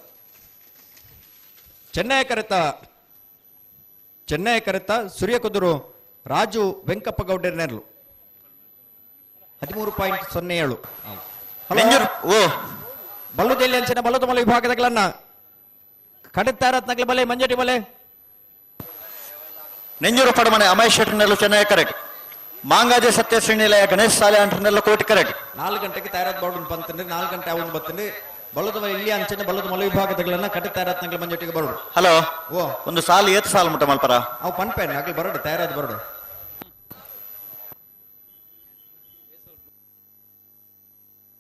ಚೆನ್ನೈ ಕರೆತ, ಚೆನ್ನೈ ಕರೆತ ಸೂರ್ಯ ಕುದುರು ರಾಜು ವೆಂಕಪ್ಪ ಗೌಡರ ನೆರಳು 13.07. ಓ ಬಲ್ಲುದೆಲ್ಲಿ ಅಂಚಿನ ಬಲ್ಲುತಮಲ ವಿಭಾಗದಗಳನ್ನ ಕಡತ್ತಾರತ್ನಗ್ಲ ಬಲೆ ಮಂಜಟಿ ಬಲೆ. ನೆಂಜೂರು ಪಡಮನೆ ಅಮಯ್ ಶೆಟ್ಟರ್ನೆಲ್ಲ ಚೆನ್ನೈ ಕರೆಕ್ಟ್, ಮಾಂಗಾಜೆ ಸತ್ಯಶ್ರೀ ನಿಲಯ ಗಣೇಶ್ ಸಾಲೆ ಅಂಟರ್ನೆಲ್ಲ ಕೋಟಿ ಕರೆಕ್ಟ್. 4 ಗಂಟೆಗೆ ತಯಾರಾದ ಬಾರ್ಡ್ ಬಂತಂದ್ರೆ 4 ಗಂಟೆ ಅವನು ಬರ್ತಂದ್ರೆ ಬಲ್ಲದ ಇಲ್ಲಿ ಅಂಚನೆ ಬಲ್ಲದ ಮಲ ವಿಭಾಗದಗಳನ್ನ ಕಟ್ಟತ್ತಾರತ್ನಗ್ಲ ಮಂಜಟಿಗೆ ಬರೋಡು. ಹಲೋ, ಓ ಒಂದು ಸಾಲು ಏತ್ ಸಾಲು ಮುಟ್ಟ ಮಲ್ಪರ ಅವು ಪನ್ಪೇನೆ ಆಗ್ಲಿ ಬರೋಡು ತಯಾರಾದ ಬರೋಡು.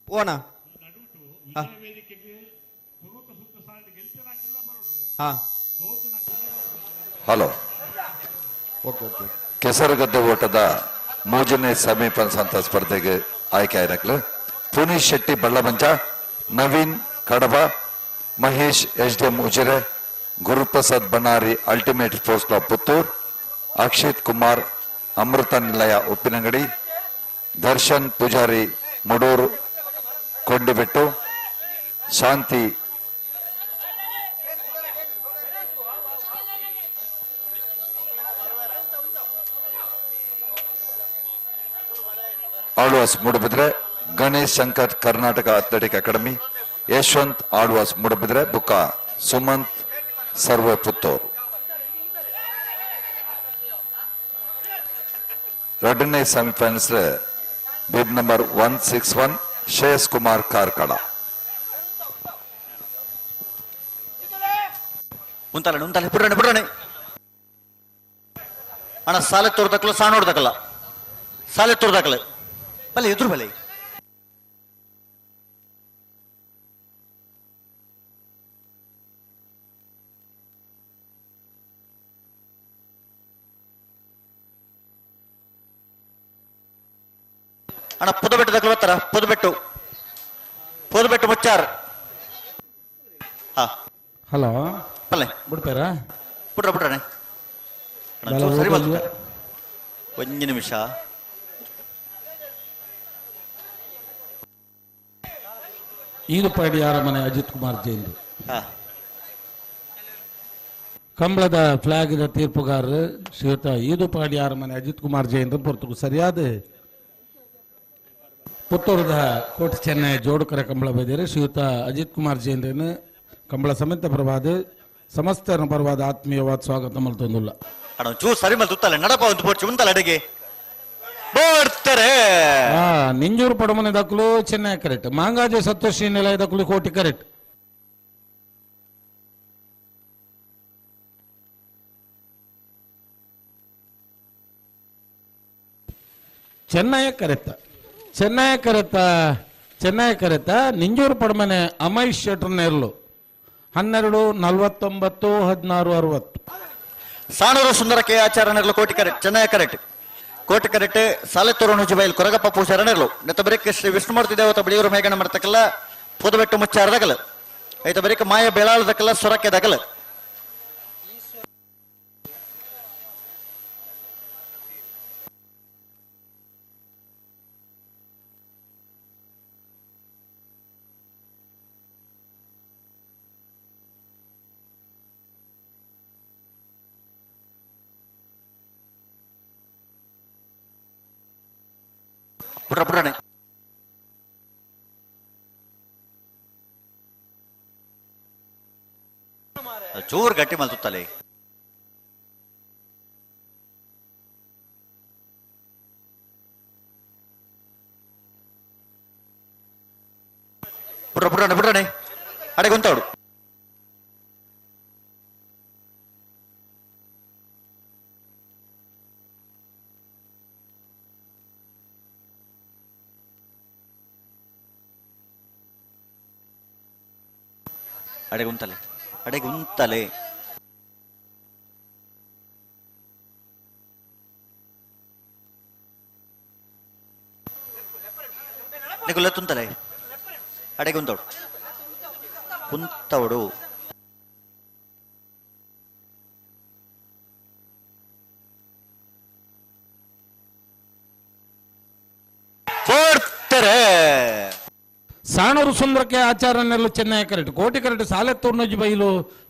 ಓಣ ಹಾ ಹಲೋ, ಓಕೆ ಓಕೆ. ಕೆಸರುಗದ್ದೆ ಓಟದ ಮೂರನೇ ಸೆಮಿಫೈನಲ್ಸ್ ಅಂತ ಸ್ಪರ್ಧೆಗೆ ಆಯ್ಕೆ ಆಯ್ರಕ್ಲು Puneesh Shetty Ballamancha, Naveen Kadaba, Mahesh S D M Ujire, Guruprasad Bannari ultimate sports club Puttur, Akshit Kumar Amrita Nilaya Uppinangady, Darshan Pujari Mudur Kondibettu, Shanti Alva's Moodbidri, Ganesh Shankar Karnataka athletic academy, Yashwant Alva's Moodbidri, ಬುಕ್ಕ Sumanth survey Puttur. ಎರಡನೇ semifinals bib number 161 Shreyas Kumar Karkala. ಉಂತಾಲೆ ಉಂತಾಲೆ ಬಿಡ್ರಣೆ ಬಿಡ್ರಣೆ ಅಣ್ಣ, ಸಾಲೆ ತೋರ್ದಕ್ಕಲ್ಲ ಸಾಣೋಡ್ದಕ್ಕಲ್ಲ ಸಾಲೆ ತೋರ್ದಕ್ಕಲ್ಲ ಬಲೆ ಎದುರು ಬಲೆ. ಅಣ್ಣ ಪುದಬೆಟ್ಟು ದಕ್ಕಲು ಬರ್ತಾರ, ಪುದಬೆಟ್ಟು ಪುದಬೆಟ್ಟು ಮುಚ್ಚಾರ್. ಹಾ ಹಲೋ, ಬಲ್ಲೆ ಬಿಡ್ತಾರಾ? ಬಿಡ್ರ ಬಿಡ್ರಣ ಸರಿ ಬಂತು. ಒಂದು ನಿಮಿಷ. ಈದುಪಾಡಿ ಅರಮನೆ ಅಜಿತ್ ಕುಮಾರ್ ಜೈನ್ರು ಕಂಬಳದ ಫ್ಲಾಗಿನ ತೀರ್ಪುಗಾರರು ಶ್ರೀಯುತ ಈದುಪಾಡಿ ಅರಮನೆ ಅಜಿತ್ ಕುಮಾರ್ ಜೈನ್ರು ಪೊರ್ತುಗು ಸರಿಯಾದ ಪುತ್ತೂರದ ಕೋಟೆ ಚೆನ್ನೈ ಜೋಡುಕರ ಕಂಬಳ ಬೈದಿರಿ ಶ್ರೀಯುತ ಅಜಿತ್ ಕುಮಾರ್ ಜೈನ್ರನ್ನು ಕಂಬಳ ಸಮೇತ ಪರವಾದ ಸಮಸ್ತರ ಪರವಾದ ಆತ್ಮೀಯವಾದ ಸ್ವಾಗತ ಮಲ್ತೊಂದುಲ್ಲ. ಅಣ್ಣ ಚೂರು ಸರಿ ಮಲ್ತುತ್ತಲ್ಲ ನಡಪ ಒಂದು ಪೋರ್ಚು ಉಂತಲ್ಲ ಅಡಿಗೆ ಬೋಡ್ತಾರೆ. ನಿಂಜೂರು ಪಡಮನೆ ದಕ್ಕಲು ಚೆನ್ನೈ ಕರೆಕ್ಟ್, ಮಾಂಗಾಜೆ ಸತ್ಯಶ್ರೀ ನಿಲಯ ದಕ್ಕಲು ಕೋಟಿ ಕರೆಕ್ಟ್. ಚೆನ್ನೈ ಕರೆಕ್ತ, ಚೆನ್ನೈ ಕರೆತ, ಚೆನ್ನೈ ಕರೆತ ನಿಂಜೂರು ಪಡಮನೆ ಅಮೈಶ್ ಶೆಟ್ಟರ್ ನೇರ್ಲು 12:49 16:60. ಸಾಣೂರು ಸುಂದರ ಕೆ ಆಚಾರ್ಯ ನೆರ್ಲು ಕೋಟಿ ಕರೆಕ್ಟ್, ಚೆನ್ನೈ ಕರೆಕ್ಟ್, ಕೋಟಿ ಕರೆಕ್ಟ್. ಸಾಲೆತ್ತೂರು ನುಜಿಬೈಲ್ ಕೊರಗಪ್ಪ ಪೂಜಾರ ನೆರ್ಲು ನೆತ್ತ ಬರೀಕ್ ಶ್ರೀ ವಿಷ್ಣುಮೂರ್ತಿ ದೇವತ ಬಿಳಿಯೂರು ಮೇಘಣ ಮಾಡ್ತಕ್ಕಲ್ಲ ಪುದಬೆಟ್ಟು ಮುಚ್ಚಾರದಗಲ ಐತ ಬರೀಕ್ ಮಾಯ ಬೆಳಾಳದಕ್ಕಲ್ಲ ಸೊರಕೆ ದಗಲ. ಪುಟ್ರ ಪುಟ್ರನೆ ಚೂರು ಗಟ್ಟಿ ಮಲ್ತುತ್ತಲೆ. ಪುಟ್ರ ಪುಟ್ರನೆ ಪುಟ್ರನೆ ಅಡೆಗೊಂತಾಡು. ಅಡೆಗುಂತಲೆ ಅಡೆಗುಂತಲೆ ನಿಗುಲ್ಲ ತುಂತಲೆ ಅಡೆಗುಂತೋಡು. ಕುಂತವಡು. ಸಾಣೂರು ಸುಂದರಕ್ಕೆ ಆಚಾರ ನೆರಳು ಚೆನ್ನೈ ಕರೆಟ್ ಕೋಟಿ ಕರೆಟ್ ಸಾಲೆತ್ತೂರ್ನೊಜ್ಜಿ ಬೈಲು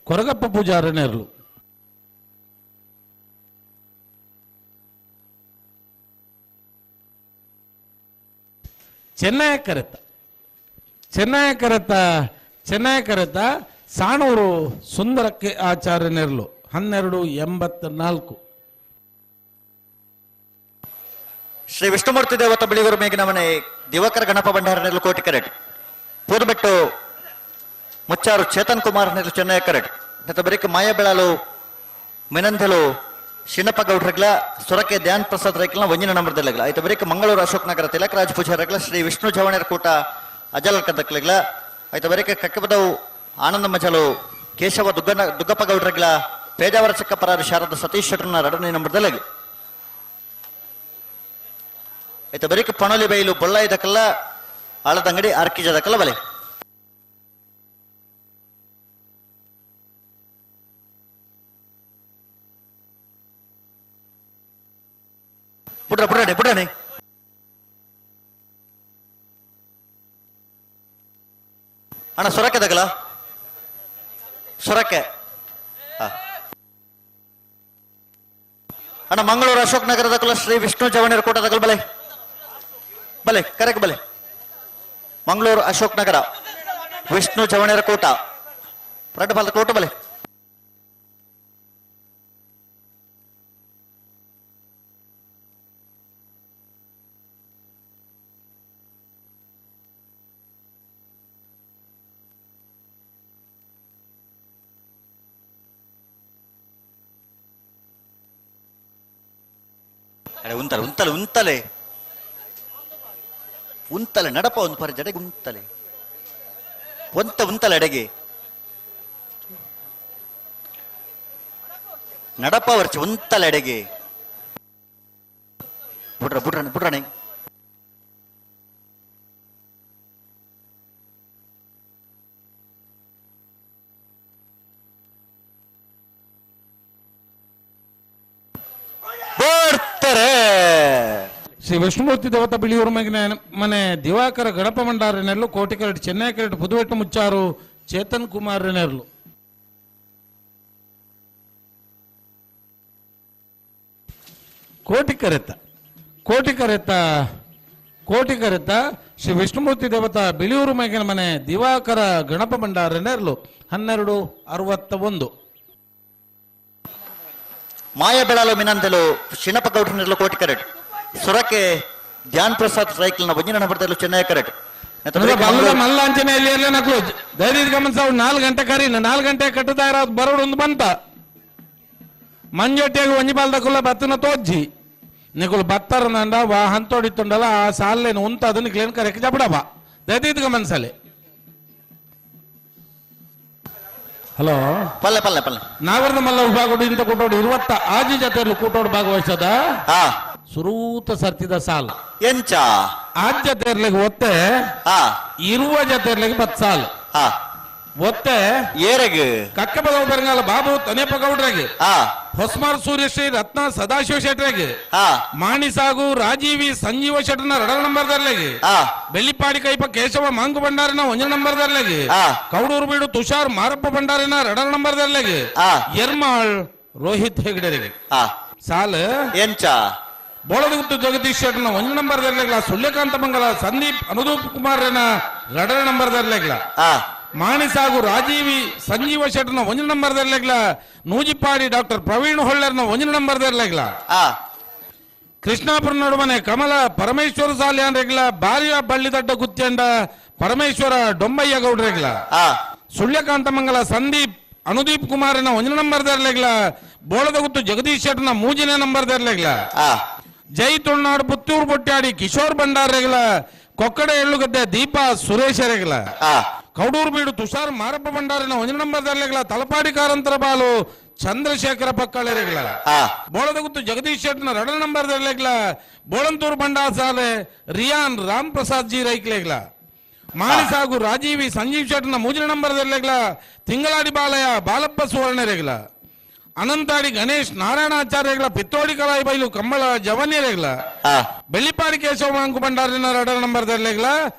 ಕೊರಗಪ್ಪ ಪೂಜಾರ ನೆರಳು. ಚೆನ್ನೈ ಕರೆತ ಚೆನ್ನೈ ಕರೆತ ಚೆನ್ನೈ ಕರೆತ ಸಾಣೂರು ಸುಂದರಕ್ಕೆ ಆಚಾರ್ಯ ನೆರಳು 1284. ಶ್ರೀ ವಿಷ್ಣುಮೂರ್ತಿ ದೇವತ ಬಿಳಿಗೂರು ಮೇಗಿನ ಮನೆ ದಿವಾಕರ ಗಣಪ ಭಂಡಾರ ನೆರಳು ಕೋಟಿ ಕರೆಟ್ ಪೂರ್ಬೆಟ್ಟು ಮುಚ್ಚಾರು ಚೇತನ್ ಕುಮಾರ್ ನೆರಳು ಚೆನ್ನೈ ಕರೆಟ್ ಬರಿಕ ಮಾಯಬೆಳಲು ಮಿನಂಧಲು ಶಿನಪ್ಪ ಗೌಡ್ರಗ್ಲ ಸೊರಕೆ ಧ್ಯಾನ್ ಪ್ರಸಾದ್ ರೈಕ್ಲ ಒಂಜಿನ ನಂಬರ್ದಲ್ಲಗ್ಲ ಆಯ್ತು ಬರಿಕ ಮಂಗಳೂರು ಅಶೋಕ್ ನಗರ ತಿಲಕರಾಜ್ ಪೂಜಾರಗ್ಲ ಶ್ರೀ ವಿಷ್ಣು ಚವಣರ ಕೂಟ ಅಜಲ್ ಕದಕ್ಲಗ್ಲ ಆಯ್ತು ಬರಿಕ ಕಕ್ಕಬದವು ಆನಂದ ಮಜಲು ಕೇಶವ ದುಗ್ಗಪ್ಪ ಗೌಡ್ರಗ್ಲ ಪೇಜಾವರ ಚಿಕ್ಕಪ್ಪರಾರು ಶಾರದ ಸತೀಶ್ ಶೆಟ್ಟರ್ನ ಎರಡನೇ ನಂಬರ್ದಲ್ಲಗಿ ಆಯ್ತು ಬರಿಕ ಪಣೋಲಿ ಬೈಲು ಬೊಳ್ಳಾಯ್ದಕ್ಕಲ್ಲ ಆಳದಂಗಡಿ ಅರ್ಕಿಜದಕ್ಕಲ್ಲ ಬಲೆ. ಬುಡ್ರ ಬುಡಣೆ ಬುಡಣೆ ಅಣ್ಣ ಸೊರಕೆ ತಗಲ ಸೊರಕೆ ಅಣ್ಣ ಮಂಗಳೂರು ಅಶೋಕ್ ನಗರದ ಕುಲ ಶ್ರೀ ವಿಷ್ಣು ಚವಣರ ಕೋಟ ತಗಲ್ ಬಲೆ ಬಲೆ ಕರೆಕ್ ಬಲೆ. ಮಂಗಳೂರು ಅಶೋಕ್ ನಗರ ವಿಷ್ಣು ಚವಣರ ಕೋಟ ಫ್ರಂಟ್ ಬಾಲ್ ಕೋಟ ಬಲೆ. ಅರೆ ಉಂತಲೆ ಉಂತಲೆ ಉಂತಲೆ ಉಂತಲೆ ನಡಪ ಒಂದು ಪರಿ ಜಡೆಗೆ ಉಂತಲೆ ಒಂತ ಉಂತಲೆ ಅಡೆಗೆ ನಡಪ ವರ್ಚ ಉಂತಲೆ ಅಡೆಗೆ ಬುಡ್ರ ಬುಡ್ರಣ ಬುಡ್ರಣೆ. ಶ್ರೀ ವಿಷ್ಣುಮೂರ್ತಿ ದೇವತಾ ಬಿಳಿಯೂರು ಮನೆ ದಿವಾಕರ ಗಣಪ ಮಂಡಾರನೆರಳು ಕೋಟಿ ಕರೆಟ್ ಚೆನ್ನೈ ಕರೆಟ್ ಪುದುವೆಟ್ಟು ಮುಚ್ಚಾರು ಚೇತನ್ ಕುಮಾರ್ ನೆರಳು. ಕೋಟಿ ಕರೆತ ಕೋಟಿ ಕರೆತ ಕೋಟಿ ಕರೆತ ಶ್ರೀ ವಿಷ್ಣುಮೂರ್ತಿ ದೇವತಾ ಬಿಳಿಯೂರು ಮಗಿನ ಮನೆ ದಿವಾಕರ ಗಣಪ ಭಂಡಾರ ನೆರಳು 1261. ಮಾಯ ಬೆಳಲು ಮಿನಂದಲು ಶಿಣಪ್ಪ ಗೌಡ್ರ ನೆರಳು ಕೋಟಿ ಕರೆಟ್ ಸುರಕೆ ಧ್ಯಾನ್ ಪ್ರಸಾದ್ ಸೈಕಲ್ನ ಒಂಜಿನ ನಂಬರ್ದಲ್ಲೂ ಚೆನ್ನೈ ಕರೆಟ್ ಮಲ್ಲಾಂಚನೆಯಲ್ಲಿ ಧೈರ್ಯದ ಗಮನಿಸ 4 ಗಂಟೆ ಕರೀನ 4 ಗಂಟೆ ಕಟ್ಟುತ್ತಾ ಇರೋದು ಬರೋಡು ಒಂದು ಬಂತ ಮಂಜೊಟ್ಟಿಯಾಗ ಒಂಜಿ ಬಾಲ್ದಕುಲ್ಲ ಬತ್ತನ ತೋಜ್ಜಿ ನಿಕುಲು ಬತ್ತರ ನಂಡ ವಾ ಹಂತೋಡಿತ್ತುಂಡಲ್ಲ ಆ ಸಾಲೇನು ಉಂತ ಅದನ್ನ ಕ್ಲೀನ್ ಕರೆಕ್ ಜಬಡಬ ದಯದೀದ್ ಗಮನಿಸಲೆ. ಹಲೋ ಪಲ್ಲೆ ಪಲ್ಲೆ ಪಲ್ಲೆ ನಾಗರದ ಮಲ್ಲ ವಿಭಾಗ ಇಂತ ಕೂಟೋಡು 26 ಜೊತೆಯಲ್ಲಿ ಕೂಟೋಡು ಭಾಗವಹಿಸದ ಸುರೂತ ಸರ್ತಿದ ಸಾಲ ಎಂಚ ಆಜ್ ಜೊತೆರ್ಲಿಗೆ ಒತ್ತೆ 20 ಜೊತೆರ್ಲಿಗೆ 10 ಸಾಲ ಒತ್ತೆ ಏರಗ್ ಕಕ್ಕಬಗೌ ಬೆರಂಗಾಲ ಬಾಬು ತನೇಪ ಗೌಡ್ರಾಗಿ ಹೊಸ್ಮಾರ್ ಸೂರ್ಯಶ್ರೀ ರತ್ನ ಸದಾಶಿವ ಶೆಟ್ರಾಗಿ ಮಾಣಿಸಾಗು ರಾಜೀವಿ ಸಂಜೀವ ಶೆಟ್ಟರ್ನ 2 ನಂಬರ್ದರ್ಲಾಗಿ ಬೆಳ್ಳಿಪಾಡಿ ಕೈಪ ಕೇಶವ ಮಾಂಗು ಭಂಡಾರಿನ 1 ನಂಬರ್ದರ್ಲಾಗಿ ಕೌಡೂರು ಬೀಡು ತುಷಾರ್ ಮಾರಪ್ಪ ಭಂಡಾರಿನ 2 ನಂಬರ್ದರ್ಲಾಗಿ ಎರ್ಮಾಳ್ ರೋಹಿತ್ ಹೆಗ್ಡೆರಿಗೆ ಸಾಲ ಎಂಚ ಬೋಳದಗುತ್ತು ಜಗದೀಶ್ ಶೆಟ್ಟರ್ನ 1 ನಂಬರ್ದರ್ಲಾಗ್ಲ ಸುಳ್ಯಕಾಂತ ಮಂಗಲ ಸಂದೀಪ್ ಅನುದೂಪ್ ಕುಮಾರ್ನ 2 ನಂಬರ್ದರ್ಲಾಗ್ಲ ಮಾಣಿಸಾಗು ರಾಜೀವಿ ಸಂಜೀವ ಶೆಟ್ಟರ್ನ 1 ನಂಬರ್ದರ್ಲಾಗ್ಲ ನೂಜಿಪಾಡಿ ಡಾಕ್ಟರ್ ಪ್ರವೀಣ್ ಹೊಳ್ಳರ್ನ 1 ನಂಬರ್ದರ್ಲಾಗ್ಲ ಕೃಷ್ಣಾಪುರ ನಡುಮನೆ ಕಮಲ ಪರಮೇಶ್ವರ ಸಾಲ್ಯಾನ್ ರೆಗ್ಲ ಬಾರಿಯ ಬಳ್ಳಿದಡ್ಡ ಗುತ್ತಿಯಂಡ ಪರಮೇಶ್ವರ ಡೊಂಬಯ್ಯ ಗೌಡ್ರೆಗ್ಲ ಸುಳ್ಯಕಾಂತ ಮಂಗಲ ಸಂದೀಪ್ ಅನುದೀಪ್ ಕುಮಾರನ 1 ನಂಬರ್ದರ್ಲಾಗ್ಲ ಬೋಳದಗುತ್ತು ಜಗದೀಶ್ ಶೆಟ್ಟರ್ನ 3ನೇ ನಂಬರ್ದರ್ಲಾಗ್ಲ ಜೈ ತುಳುನಾಡು ಪುತ್ತೂರು ಬೊಟ್ಟಾಡಿ ಕಿಶೋರ್ ಭಂಡಾರ್ರೆಗ್ಲ ಕೊಕ್ಕಡೆ ಎಳ್ಳುಗದ್ದೆ ದೀಪಾ ಸುರೇಶರೆಗ್ಲ ಕೌಡೂರು ಬೀಡು ತುಷಾರ್ ಮಾರಪ್ಪ ಭಂಡಾರಿನ 1 ನಂಬರ್ದರ್ಲೆಗ್ಲ ತಲಪಾಡಿ ಕಾರಂತರ ಬಾಲು ಚಂದ್ರಶೇಖರ ಪಕ್ಕಳೆರೆಗ್ಲ ಬೋಳದಗುತ್ತು ಜಗದೀಶ್ ಶೆಟ್ಟರ್ನ 2 ನಂಬರ್ದರ್ಲೆಗ್ಲ ಬೋಳಂತೂರು ಭಂಡಾರ್ ಸಾಲೆ ರಿಯಾನ್ ರಾಮ್ ಪ್ರಸಾದ್ ಜಿ ರೈಕ್ಲೆಗ್ಲ ಮಾಣಿಸಾಗು ರಾಜೀವಿ ಸಂಜೀವ್ ಶೆಟ್ಟನ ಮೂಜನ ನಂಬರ್ ದೆರ್ಲೆಗ್ಲ ತಿಂಗಳಾಡಿ ಬಾಲಯ ಬಾಲಪ್ಪ ಸುವರ್ಣರೆಗ್ಲ ಅನಂತಾಡಿ ಗಣೇಶ್ ನಾರಾಯಣಾಚಾರ್ಯಗಳ ಪಿತ್ತೋಡಿ ಕಲಾಯಿ ಬೈಲು ಕಂಬಳ ಜವನ್ಯರೆಗ್ಲ ಬೆಳ್ಳಿಪಾಡಿ ಕೇಶವ ಮಾಂಕು ಭಂಡಾರಿನ ಎರಡರ ನಂಬರ್ ದೆರ್ಲೆಗ್ಲ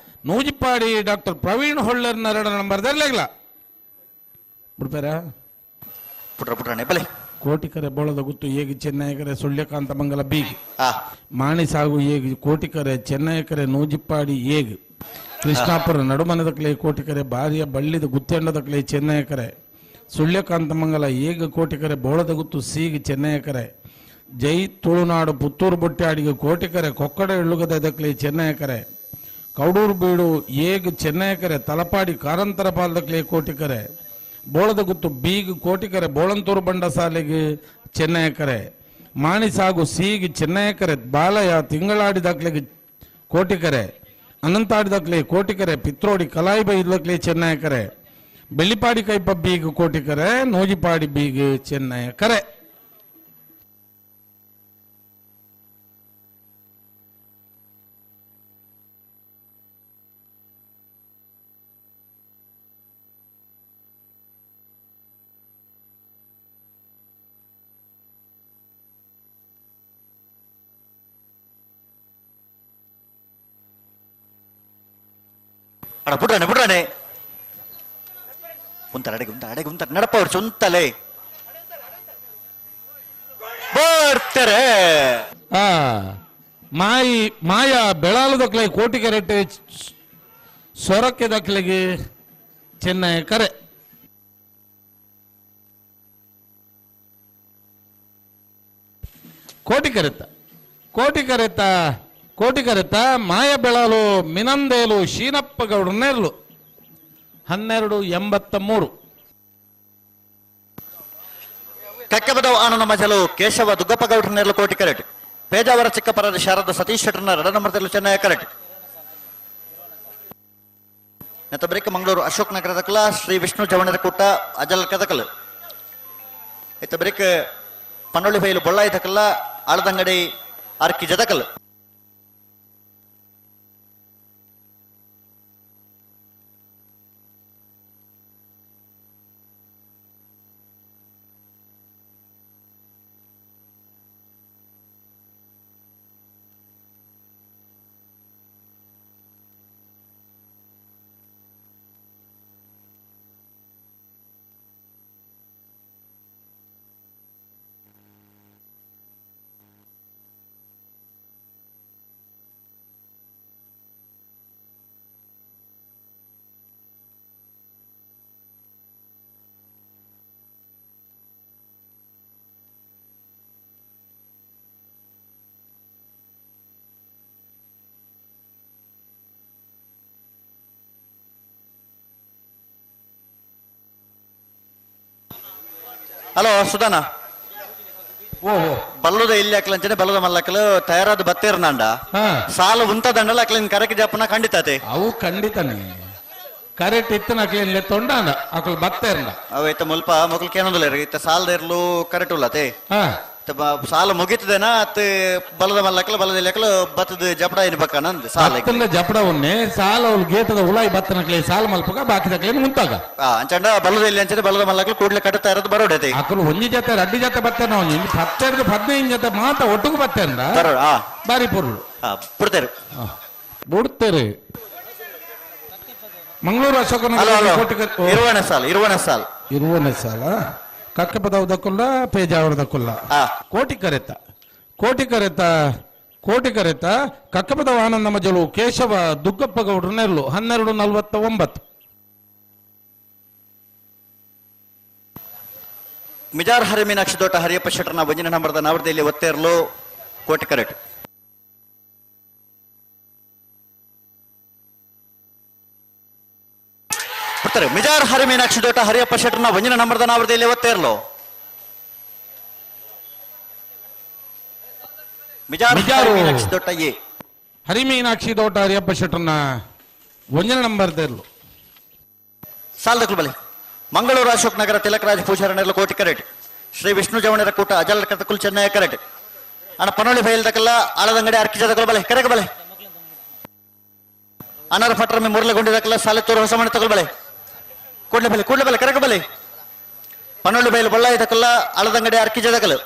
ನೂಜಿಪ್ಪಾಡಿ ಡಾಕ್ಟರ್ ಪ್ರವೀಣ್ ಹೊಳ್ಳರ್ನ ಎರಡರ ನಂಬರ್ ದೆರ್ಲೆಗ್ಲ ಬಿಡ್ಬೇರ ಪುಟ್ರ ಪುಟ್ರನೆ ಬಲೆ ಕೋಟಿಕರೆ ಬೋಳದ ಗುತ್ತು ಏಗಿ ಚೆನ್ನಯಕರೆ ಸುಳ್ಯಕಾಂತ ಮಂಗಲ ಬೀಗಿ ಮಾಣಿಸಾಗು ಏಗಿ ಕೋಟಿಕರೆ ಚೆನ್ನಯಕರೆ ನೂಜಿಪ್ಪಾಡಿ ಏಗ್ ಕೃಷ್ಣಾಪುರ ನಡುಮನದಕ್ಲೆ ಕೋಟಿಕರೆ ಬಾರಿಯ ಬಳ್ಳಿದ ಗುತ್ತೆಂಡದಕ್ಲೆ ಚೆನ್ನಯಕರೆ ಸುಳ್ಯಕಾಂತ ಮಂಗಲ ಏಗ ಕೋಟಿಕರೆ ಬೋಳದ ಗುತ್ತು ಸೀಗ್ ಚೆನ್ನಯಕರೆ ಜೈ ತುಳುನಾಡು ಪುತ್ತೂರು ಬೊಟ್ಟಾಡಿಗೆ ಕೋಟಿಕರೆ ಕೊಕ್ಕಡ ಇಳ್ಳುಗದಕ್ಲೆ ಚೆನ್ನಯಕರೆ ಕೌಡೂರು ಬೀಡು ಏಗ್ ಚೆನ್ನಯಕರೆ ತಲಪಾಡಿ ಕಾರಂತರ ಪಾಲದಕ್ಲೆ ಕೋಟಿಕರೆ ಬೋಳದ ಗುತ್ತು ಬೀಗ್ ಕೋಟಿಕರೆ ಬೋಳಂತೂರು ಬಂಡಸಾಲೆಗೆ ಚೆನ್ನಯಕರೆ ಮಾಣಿಸಾಗು ಸೀಗ್ ಚೆನ್ನಯಕರೆ ಬಾಲಯ ತಿಂಗಳಾಡಿ ದಾಖಲೆಗೆ ಕೋಟಿಕರೆ ಅನಂತಾಡಿ ದಾಖಲೆ ಕೋಟಿಕರೆ ಪಿತ್ರೋಡಿ ಕಲಾಯಿ ಬೈದಕ್ಲೆ ಚೆನ್ನಯಕರೆ ಬೆಳ್ಳಿಪಾಡಿ ಕೈಪ ಬೀಗ್ ಕೋಟಿಕರೆ ನೂಜಿಪಾಡಿ ಬೀಗ್ ಚೆನ್ನಯಕರೆ. ಅಡ ಪುಟ್ರಾನೆ ಪುಟ್ರಾನೆ ಉಂತಾರೆ ಅಡೆಗೆ ಉಂತಾರೆ ಅಡೆಗೆ ಉಂತಾರೆ ನಡಪ ಅವ್ರು ಚುಂತಲೆ ಬರ್ತಾರೆ. ಮಾಯಿ ಮಾಯ ಬೆಳಾಲು ದಕ್ಲೆ ಕೋಟಿಕೆರೆಟೆ ಸೊರಕೆ ದಕ್ಲೆಗೆ ಚೆನ್ನೈ ಕರೆ. ಕೋಟಿ ಕರೆತ ಕೋಟಿ ಕರೆತ ಕೋಟಿ ಕರೆತ ಮಾಯ ಬೆಳಾಲು ಮಿನಂದೇಲು ಶೀನಪ್ಪ ಗೌಡ್ರ ನೆರಳು 1283. ಕಕ್ಕಬದವ್ ಆನಂದ ಮಜಲು ಕೇಶವ ದುಗ್ಗಪ್ಪ ಗೌಡ್ರ ನೆರಳು ಕೋಟಿ ಕರೆಟ್. ಪೇಜಾವರ ಚಿಕ್ಕಪರದ ಶಾರದ ಸತೀಶ್ ಶೆಟ್ಟರ್ನ ಎರಡ ನಂಬರ್ ಚೆನ್ನೈ ಕರೆಟ್. ನೆತ್ತ ಮಂಗಳೂರು ಅಶೋಕ್ ನಗರದ ಕಲ ಶ್ರೀ ವಿಷ್ಣು ಚವಣರ ಕೂಟ ಅಜಲ್ ಕದಕಲ್. ಇತ್ತ ಬ್ರೇಕ್ ಪನ್ನೊಳ್ಳಿ ಬೈಲು ಬೊಳ್ಳಾಯಿ ತಕಲ್ಲ ಆಳದಂಗಡಿ ಅರ್ಕಿ ಜದಕಲ್. ಹಲೋ ಸುಧಾನ, ಬಲ್ಲದ ಇಲ್ಲಿ ಹಾಕ್ಲಂಚನೆ ಬಲ್ಲದ ಮಲ್ಲಕಲು ತಯಾರಾದ ಬತ್ತೇರ್ನಾಂಡ ಸಾಲು ಉಂತದಂಡಲ ಅಕ್ಲಿನ್ ಕರೆಕ್ ಜಪ್ಪನ ಖಂಡಿತತೆ. ಅವು ಖಂಡಿತನೇ ಕರೆಕ್ಟ್ ಇತ್ತನ ಅಕ್ಲಿನ್ ತೊಂಡಾಂಡ ಅಕ್ಲು ಬತ್ತೇರ್ನ ಅವ ಇತ್ತ ಮುಲ್ಪ ಮೊಕಲ್ ಕೇನೊಂದುಲ್ಲ ಇತ್ತ ಸಾಲದ ಇರ್ಲು ಕರೆಕ್ಟ್ ಉಲ್ಲತೆ. ಸಾಲ ಮುಗಿತದೇನಾ ಅತ್ ಬಲದ ಮಲ್ಲಕಲು ಬಲದ ಇಲ್ಲಿ ಹಾಕಲು ಬತ್ತದ ಜಪಡ ಏನ್ ಬಕ್ಕನಂದ್ ಸಾಲ ಬತ್ತಲ್ಲ ಜಪಡ ಉನ್ನೆ ಸಾಲ ಅವ್ಲು ಗೇಟದ ಉಳಾಯಿ ಬತ್ತನಕ್ಲೆ ಸಾಲ ಮಲ್ಪಕ ಬಾಕಿದಕ್ಲೆ ಮುಂತಾಗ ಅಂಚಂಡ ಬಲದ ಇಲ್ಲಿ ಅಂಚನೆ ಬಲದ ಮಲ್ಲಕಲು ಕೂಡ್ಲೆ ಕಟ್ಟುತ್ತಾ ಇರೋದು ಬರೋಡೈತೆ. ಅಕಲು ಒಂಜಿ ಜೊತೆ ರಡ್ಡಿ ಜೊತೆ ಬತ್ತೇನ ಒಂಜಿ ಹತ್ತೆರಡು 15 ಜೊತೆ ಮಾತ ಒಟ್ಟುಗು ಬತ್ತೇನ ಬಾರಿ ಪೊರುಳು ಬಿಡ್ತೇರು ಬಿಡ್ತೇರು. ಮಂಗಳೂರು ಅಶೋಕನಗರ ಇರುವಣೆ ಸಾಲ ಇರುವಣೆ ಸಾಲ ಇರುವಣೆ ಸಾಲ ಕಕ್ಕಪದವು ದಕ್ಕುಲ್ಲ ಪೇಜಾವರ ದಕ್ಕುಲ್ಲ ಕೋಟಿ ಕರೆತ ಕೋಟಿ ಕರೆತ ಕೋಟಿ ಕರೆತ ಕಕ್ಕಪದವ ಆನಂದ ಮಜಲು ಕೇಶವ ದುಗ್ಗಪ್ಪ ಗೌಡ್ರ ನೆರಳು 1249. ಮಿಜಾರ್ ಹರಿ ಮೀನಾಕ್ಷಿ ದೋಟ ಹರಿಯಪ್ಪ ಶೆಟ್ಟರ್ನ ಬಂಜಿನ ನಂಬರ್ದ ನಾವರ್ದಲ್ಲಿ ಒತ್ತೇರ್ಲು ಕೋಟಿ ಕರೆಟ್. ಮಿಜಾರ್ ಹರಿ ಮೀನಾಕ್ಷಿ ದೋಟ ಹರಿಯಪ್ಪ ಶೆಟ್ಟರ್ನ ಒಂಜಿನ ನಂಬರ್ದ ನಾವರ್ದಲ್ಲಿ ಒತ್ತೇರ್ಲು. ಮಿಜಾರ್ ಹರಿ ಮೀನಾಕ್ಷಿ ದೋಟ ಎ ಹರಿ ಮೀನಾಕ್ಷಿ ದೋಟ ಹರಿಯಪ್ಪ ಶೆಟ್ಟರ್ನ ಒಂಜಿನ ನಂಬರ್ ದೇರ್ಲು. ಸಾಲದಕ್ಲು ಬಲೆ ಮಂಗಳೂರು ಅಶೋಕ್ ನಗರ ತಿಲಕರಾಜ್ ಪೂಜಾರನೆಲ್ಲ ಕೋಟಿ ಕರೆಟ್. ಶ್ರೀ ವಿಷ್ಣು ಜವಣರ ಕೂಟ ಅಜಲ್ ಕತಕುಲ್ ಚೆನ್ನೈ ಕರೆಟ್. ಅಣ್ಣ ಪನೋಳಿ ಬೈಲ್ದಕಲ್ಲ ಆಳದಂಗಡಿ ಅರ್ಕಿ ಜದಕಲ್ ಬಲೆ ಕರೆಕ ಬಲೆ. ಅನಾರ ಫಟ್ರಮೆ ಮುರ್ಲಗೊಂಡಿದಕ್ಕಲ್ಲ ಸಾಲೆತ್ತೂರು ಹೊಸಮಣೆ ತಗೊಳ್ಬಳೆ ಕೂಡ್ಲೆ ಬಲೆ ಕೂಡ್ಲೆ ಬಲೆ ಕರಕ ಬಲೆ ಪನ್ನೊಳ್ಳು ಬೈಲು ಬೊಳ್ಳಾಯಿ ತಕಲ್ಲ ಅಳದಂಗಡಿ ಅರ್ಕಿಜ ತಕಲು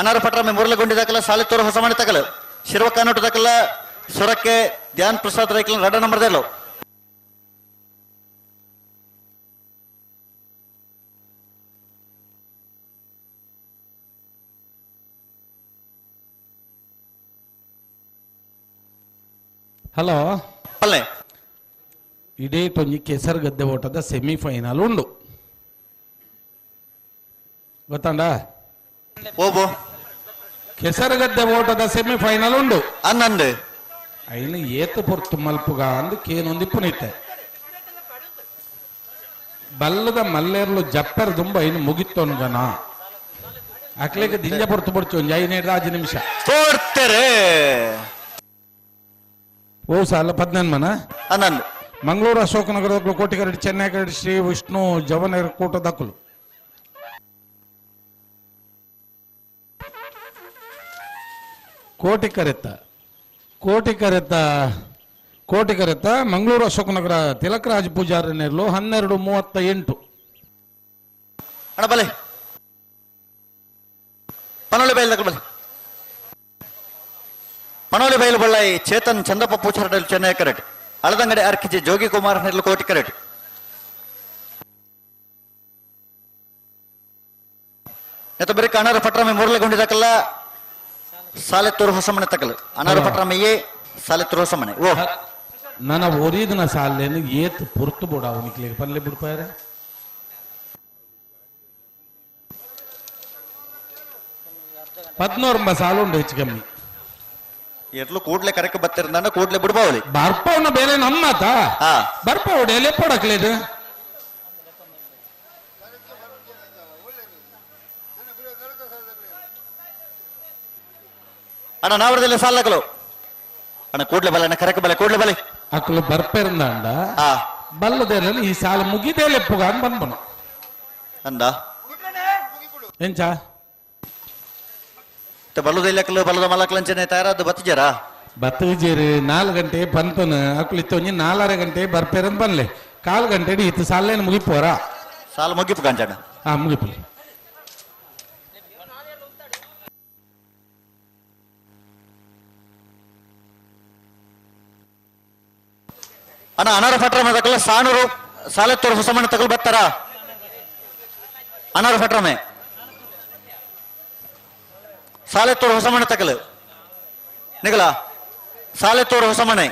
ಅನಾರ ಪಟ್ರಮೆ ಮುರ್ಲಗೊಂಡಿದಕ್ಕಲ್ಲ ಸಾಲೆತ್ತೂರು ಹೊಸಮಣೆ ತಕಲು ಶಿರ್ವಕಾನೋಟು ತಕಲ್ಲ ಸುರಕ್ಕೆ ಧ್ಯಾನ್ ಪ್ರಸಾದ್ ರೈಕಲ್ ರಡ ನಂಬರ್ದೆಲ್ಲೋ. ಹಲೋ ಅಲ್ಲೇ ಇಡೇ ತೊಂಜಿ ಕೆಸರುಗದ್ದೆ ಓಟದ ಸೆಮಿಫೈನಲ್ ಉಂಡು ಗೊತ್ತಾಂಡ? ಓಬೋ ಕೆಸರುಗದ್ದೆ ಓಟದ ಸೆಮಿಫೈನಲ್ ಉಂಡು ಅನ್ನಂದು ಐನ ಏತು ಪೊರ್ತು ಮಲ್ಪುಗ ಅಂದು ಕೇನೊಂದು ಪುನೀತೆ ಬಲ್ಲದ ಮಲ್ಲೇರ್ಲು ಜಪ್ಪರ್ ದುಂಬ ಐನು ಮುಗಿತ್ತೊನ್ಗನ ಅಕ್ಲೇಗೆ ದಿಂಜ ಪೊರ್ತು ಪೊರ್ಚು ಒಂಜಿ 5 ನಿಮಿಷ ಪೋರ್ತೆರೆ. ಓ ಸಾಲ 18 ಮನ ಅನ್ನಂದು ಮಂಗಳೂರು ಅಶೋಕನಗರದಕ್ಕಲು ಕೋಟಿಗರಡಿ ಚೆನ್ನೈ ಕರಡಿ ಶ್ರೀ ವಿಷ್ಣು ಜವನರ ಕೂಟದಕ್ಕಲು ಕೋಟಿ ಕರೆತ ಕೋಟಿ ಕರೆತ ಕೋಟಿ ಕರೆತ ಮಂಗಳೂರು ಅಶೋಕನಗರ ತಿಲಕರಾಜ್ ಪೂಜಾರಿ ನೆರಳು 12:38. ಅಣ್ಣ ಬಲೆ ಪನೋಳಿ ಬೈಲ್ ಬಲೆ ಪನೋಳಿ ಬೈಲು ಬಳ್ಳಾಯಿ ಚೇತನ್ ಚಂದ್ರಪ್ಪ ಪೂಜಾರಿ ಚೆನ್ನೈ ಕರೆಟ್ ಅಳದಂಗಡಿ ಅರ್ಕಿಜಿ ಜೋಗಿ ಕುಮಾರ್ ನೆರಳು ಕೋಟಿ ಕರೆಟ್ ಎತ್ತ ಬರೀ ಅನಾರ ಪಟ್ರಮೆ ಮುರಳಿಗೊಂಡಿದ್ದಕ್ಕಲ್ಲ ಸಾಲೆತ್ತೂರು ಹೊಸಮನೆ ತಕಲು ಅನಾರ ಪಟ್ರಮೆಯೇ ಸಾಲೆತ್ತೂರು ಹೊಸಮನೆ. ಓ ನನ್ನ ಒರಿದಿನ ಸಾಲೇನು ಏತ್ ಪುರ್ತು ಬೋಡ ಅವನಿಗೆ ಪಲ್ಲೆ ಬಿಡ್ಪಾರೆ 11 ಸಾಲು ಉಂಟು ಹೆಚ್ಚು ಕಮ್ಮಿ. ಎರ್ಲು ಕೂಡ್ಲೆ ಕರಕ್ಕೆ ಬತ್ತಿರಂದ ಕೂಡ್ಲೆ ಬಿಡ್ಬಾವಲಿ ಬರ್ಪವನ ಬೇರೆ ನಮ್ಮತ ಬರ್ಪವಡೆ ಲೆಪ್ಪಡಕ್ಲೇದು ಅಣ್ಣ ನಾವರದಲ್ಲಿ ಸಾಲಕಲು ಅಣ್ಣ ಕೂಡ್ಲೆ ಬಲೆ ಅಣ್ಣ ಕರಕ್ಕೆ ಬಲೆ ಕೂಡ್ಲೆ ಬಲೆ ಅಕ್ಕಲು ಬರ್ಪೆರಂದ ಬಲ್ಲದೇನ ಈ ಸಾಲ ಮುಗಿದೇ ಲೆಪ್ಪುಗ ಅಂತ ಬಂದ್ಬನು ಅಂದ ಎಂಚ ಬಲ್ಲದ ಬಲ್ಲದ ಮಲಕ್ಲಂಚನೆ ತಯಾರಾದ ಬತ್ತಿಜಾರ ಬತ್ತಿಜೇರು 4 ಗಂಟೆ ಪನ್ಪನ ಅಕ್ಕಲು ಇತ್ತೊಂಜಿ 4.5 ಗಂಟೆ ಬರ್ಪೇರಂತ ಬನ್ಲೆ 1/4 ಗಂಟೆ ಇತ್ತು ಸಾಲೇನು ಮುಗಿಪೋರ ಸಾಲ ಮುಗಿಪು ಕಾಂಚಣ್ಣ. ಹಾ ಮುಗಿಪುಲಿ. ಅಣ್ಣ ಅನಾರ ಫಟ್ರಮ ತಕಲ ಸಾನೂರು ಸಾಲೆತ್ತೂರು ಹೊಸಮಣ್ಣ ತಕಲ್ ಬರ್ತಾರ ಅನಾರ ಫಟ್ರಮೆ ಸಾಲೆತ್ತೂರು ಹೊಸಮನೆ ತಕಲು ನಿಗಲ ಸಾಲೆತ್ತೂರು ಹೊಸಮನೆ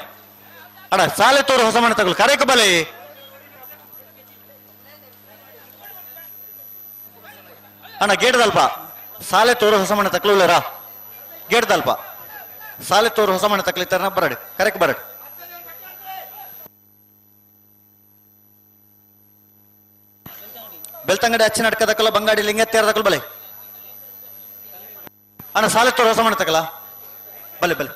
ಅಣ್ಣ ಸಾಲೆತ್ತೂರು ಹೊಸಮನೆ ತಕಲು ಕರೆಕ ಬಲೆ ಅಣ್ಣ ಗೇಟ್ದಲ್ಪ ಸಾಲೆತ್ತೂರು ಹೊಸಮನೆ ತಕಲು ಇಲ್ಲರ ಗೇಟ್ದಲ್ಪ ಸಾಲೆತ್ತೂರು ಹೊಸಮನೆ ತಕಲಿತ್ತಾರ ಬರಡಿ ಕರೆಕ್ ಬರಡಿ. ಬೆಳ್ತಂಗಡಿ ಅಚ್ಚಿ ನಡ್ಕದಕ್ಕಲ್ಲ ಬಂಗಾಡಿ ಲಿಂಗತ್ತೇರದಕ್ಕಲ್ ಬಲೆ ಅಣ್ಣ ಸಾಲೆತ್ತೂರು ಹೊಸಮನೆ ತಕಲ ಬಲೆ ಬಲೆ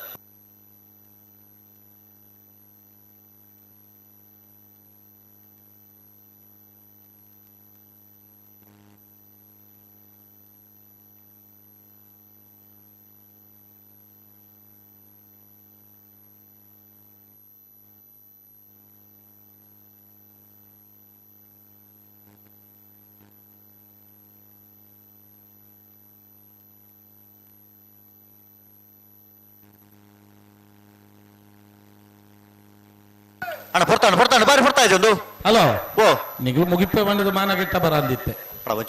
ಅಣ್ಣ ಪೊರ್ತಾಣ ಪೊರ್ತಾಣ ಬಾರಿ ಪೊರ್ತಾ ಒಂದು. ಹಲೋ ಓ ನಿಗಲು ಮುಗಿಪೆ ಬಂದದ ಮಾನಗೆಟ್ಟ ಬರ ಅಂದಿತ್ತೆ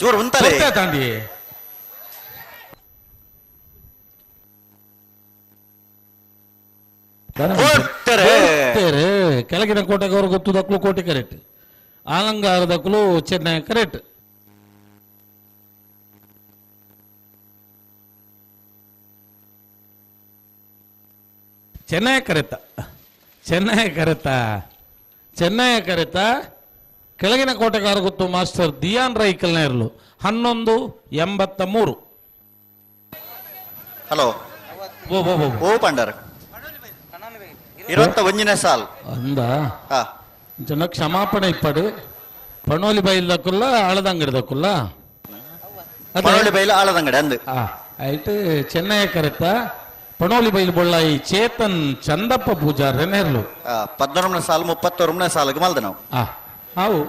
ಚೂರು ಉಂತಲೆ ತಾಂಡಿ ಕೆಳಗಿನ ಕೋಟೆಗೆ ಅವರು ಗೊತ್ತು ದಕ್ಕಲು ಕೋಟೆ ಕರೆಕ್ಟ್ ಆಲಂಗಾರದಕ್ಕಲು ಚೆನ್ನೈ ಕರೆಕ್ಟ್. ಚೆನ್ನೈ ಕರೆತ ಚೆನ್ನೈ ಕರೆತ ಚೆನ್ನೈ ಕರೆತ ಕೆಳಗಿನ ಕೋಟೆಗಾರ ಗೊತ್ತು ಮಾಸ್ಟರ್ ದಿಯಾನ್ ರೈಕಲ್ನೇರ್ಲು 11:83. ಹಲೋ ಓ ಓ ಓ ಪಂಡರ್ 21ನೇ ಸಾಲ್ ಅಂದ ಜನ ಕ್ಷಮಾಪಣೆ ಇಪ್ಪಡು ಪಣೋಲಿ ಬೈಲ್ ದಕ್ಕುಲ್ಲ ಆಳದಂಗಡಿ ದಕ್ಕುಲ್ಲ ಪಣೋಲಿ ಬೈಲ್ ಆಳದಂಗಡಿ ಅಂದು ಆಯ್ತು ಚೆನ್ನೈ ಕರೆತ ಪಣೋಲಿ ಬೈಲ್ ಬೊಳ್ಳಾಯಿ ಚೇತನ್ ಚಂದಪ್ಪ ಪೂಜಾರ್ ನೆರ್ಲು 19ನೇ ಸಾಲು 31ನೇ ಸಾಲಿಗೆ ಮಲ್ದ ನಾವು ಹಾವು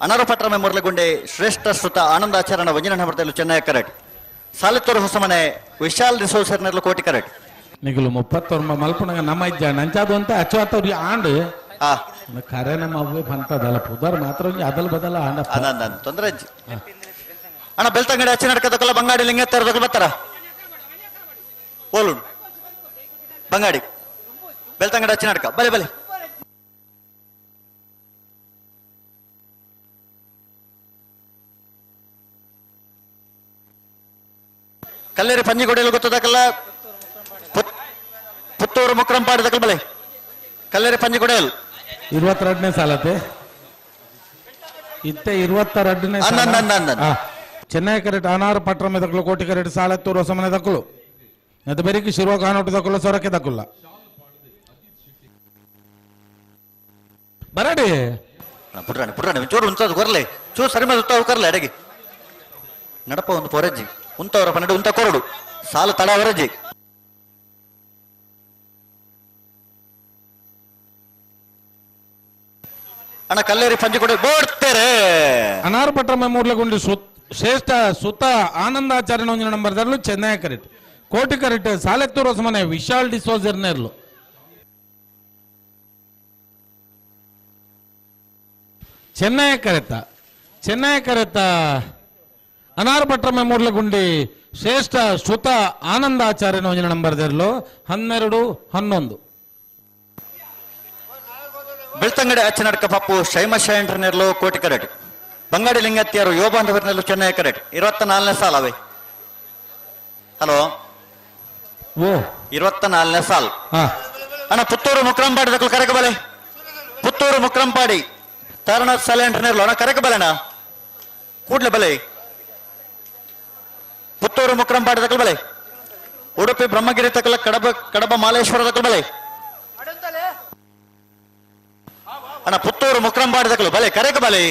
ಅನಾರು ಪಟ್ರಮೆ ಮುರಲಗುಂಡೆ ಶ್ರೇಷ್ಠ ಶ್ರುತ ಆನಂದಾಚರಣ ವಂಜನ ನಮರ್ದಲ್ಲೂ ಚೆನ್ನೈ ಕರೆಟ್ ಸಾಲಿತ್ತೂರು ಹೊಸಮನೆ ವಿಶಾಲ್ ರಿಸೋರ್ಸರ್ ನೆರ್ಲು ಕೋಟಿ ಕರೆಟ್ ನಿಗಲು 39 ಮಲ್ಪುಣಗ ನಮ್ಮ ಇಜ್ಜ ನಂಚಾದು ಅಂತ ಅಚ್ಚು ಆಂಡ್ ಖರೆ ನಮ್ಮ ಅವ್ವೆ ಬಂತದಲ್ಲ ಪುದರ್ ಮಾತ್ರ ಅದಲ್ ಬದಲ ಆಂಡ ತೊಂದರೆ ಅಣ್ಣ ಬೆಳ್ತಂಗಡಿ ಅಚ್ಚಿ ನಡ್ಕದಕ್ಕಲ್ಲ ಬಂಗಾಡಿ ಲಿಂಗೇತ್ತರದಕ್ಕಲ್ಲ ಬರ್ತಾರ ಓಲು ಬಂಗಾಡಿ ಬೆಳ್ತಂಗಡಿ ಅಚ್ಚಿ ನಡ್ಕ ಬಲೆ ಬಲೆ ಕಲ್ಲೇರಿ ಪಂಜಿಗೋಡೆಯಲ್ಲಿ ಗೊತ್ತದಕ್ಕಲ್ಲ ಪುತ್ತೂರು ಮುಕ್ರಂಪಾಡಿದಕ್ಕಲ್ಲ ಬಲೆ ಕಲ್ಲೇರಿ ಪಂಜಿಗೋಡೆಯಲ್ಲಿ 22ನೇ ಸಾಲತೆ ಇತ್ತೆ 22ನೇ ಚೆನ್ನೈ ಕರೆಟ್ ಅನಾರು ಪಟ್ರಮೆ ದಕ್ಕಲು ಕೋಟಿ ಕರೆಟ್ ಸಾಲತ್ತೂರು ಹೊಸಮನೆ ದಕ್ಕಲು ಅದು ಬೆರಿಕಿ ಶಿರುವ ಕಾನೋಟು ದಕ್ಕಲು ಸೊರಕೆ ದಕ್ಕಲ್ಲ ಬರಡಿ ಪುಟ್ರಾಣಿ ಪುಟ್ರಾಣಿ ಚೂರು ಉಂತದ್ದು ಕೊರಲೆ ಚೂರು ಸರಿ ಮೇಲೆ ಉತ್ತಾವ ಕೊರಲೆ ಅಡಗಿ ನಡಪ ಒಂದು ಪೊರಜ್ಜಿ ಉಂತವರ ಪನ್ನಡು ಉಂತ ಕೊರಡು ಸಾಲು ತಡ ಹೊರಜ್ಜಿ ಅಣ್ಣ ಕಲ್ಲೇರಿ ಪಂಜಿಕೊಡೆ ಬೋಡ್ತೇರೆ ಅನಾರು ಪಟ್ರಮೆ ಮೂರ್ಲಗುಂಡಿ ಶ್ರೇಷ್ಠ ಸುತ ಆನಂದಾಚಾರ್ಯ ಒಂಜಿನ ನಂಬರ್ ದರ್ಲು ಚೆನ್ನೈ ಕರೆಟ್ ಕೋಟಿ ಕರೆಟ್ ಸಾಲೆತ್ತೂರು ಹೊಸಮನೆ ವಿಶಾಲ್ ಡಿಸೋಜರ್ ನೇರ್ಲು ಚೆನ್ನೈ ಕರೆತ ಚೆನ್ನೈ ಕರೆತ ಅನಾರು ಪಟ್ರಮೆ ಮೂರ್ಲಗುಂಡಿ ಶ್ರೇಷ್ಠ ಶ್ರುತ ಆನಂದಾಚಾರ್ಯನ ಒಂಜಿನ ನಂಬರ್ ದರ್ಲು 12 11 ಬೆಳ್ತಂಗಡಿ ಅಚ್ಚನಡ್ಕ ಪಪ್ಪು ಶೈಮ ಶೈಂಟ್ರನೆರ್ಲು ಕೋಟಿ ಕರೆಟ್ ಬಂಗಾಡಿ ಲಿಂಗತ್ತಿಯರು ಯುವ ಬಾಂಧವರನೆಲ್ಲೂ ಚೆನ್ನೈ ಕರೆಟ್ 24ನೇ ಸಾಲ ಅವೇ ಹಲೋ ಓ 24ನೇ ಸಾಲ್ ಅಣ್ಣ ಪುತ್ತೂರು ಮುಕ್ರಂಪಾಡಿ ದಕ್ಕಲು ಕರೆಕ ಬಲೆ ಪುತ್ತೂರು ಮುಕ್ರಂಪಾಡಿ ತಾರನಾಥ್ ಸಾಲೆ ಎಂಟ್ರನೆರ್ಲು ಅಣ್ಣ ಕರೆಕ ಬಲೆಣ್ಣ ಕೂಡ್ಲೆ ಬಲೆ ಪುತ್ತೂರು ಮುಕ್ರಂಪಾಡಿ ದಕ್ಕಲು ಬಲೆ ಉಡುಪಿ ಬ್ರಹ್ಮಗಿರಿ ತಕಲ ಕಡಬ ಕಡಬ ಮಾಲೇಶ್ವರ ದಕ್ಕಲು ಬಲೆ ಅಣ್ಣ ಪುತ್ತೂರು ಮುಕ್ರಂಪಾಡಿ ದಕ್ಕಲು ಬಲೆ ಕರೆಕ ಬಲೆ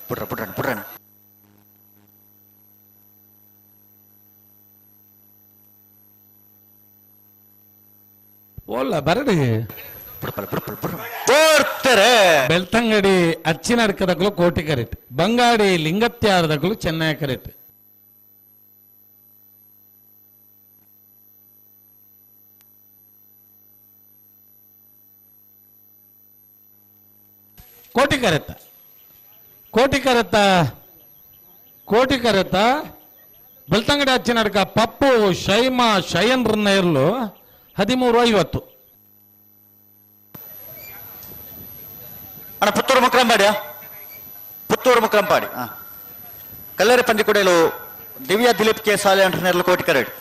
ಪುಟ್ರ ಪುಟ್ರಣ ಪುಟ್ರಣ ಓಲ್ಲ ಬರಡಿ ಬೆಳ್ತಂಗಡಿ ಅಚ್ಚಿನಡ್ಕದಕ್ಕಲು ಕೋಟಿ ಕರೆಟ್ ಬಂಗಾಡಿ ಲಿಂಗತ್ಯಾರದಕ್ಕಲು ಚೆನ್ನೈ ಕರೆಟ್ ಕೋಟಿ ಕರೆತ ಕೋಟಿ ಕರೆತ ಕೋಟಿ ಕರೆತ ಬೆಳ್ತಂಗಡಿ ಅಚ್ಚಿನಡ್ಕ ಪಪ್ಪು ಶೈಮಾ ಶಯನ್ ಇರ್ಲು 13:50 ಅಣ್ಣ ಪುತ್ತೂರು ಮುಕ್ರಂಪಾಡಿಯಾ ಪುತ್ತೂರು ಮುಕ್ರಂಪಾಡಿ ಕಲ್ಲೇರಿ ಪಂಜಿಕೊಡೆಯಲು ದಿವ್ಯಾ ದಿಲೀಪ್ ಕೆ ಸಾಲೆ ಅಂಟನೆರ್ಲು ಕೋಟಿ ಕರೆಡ್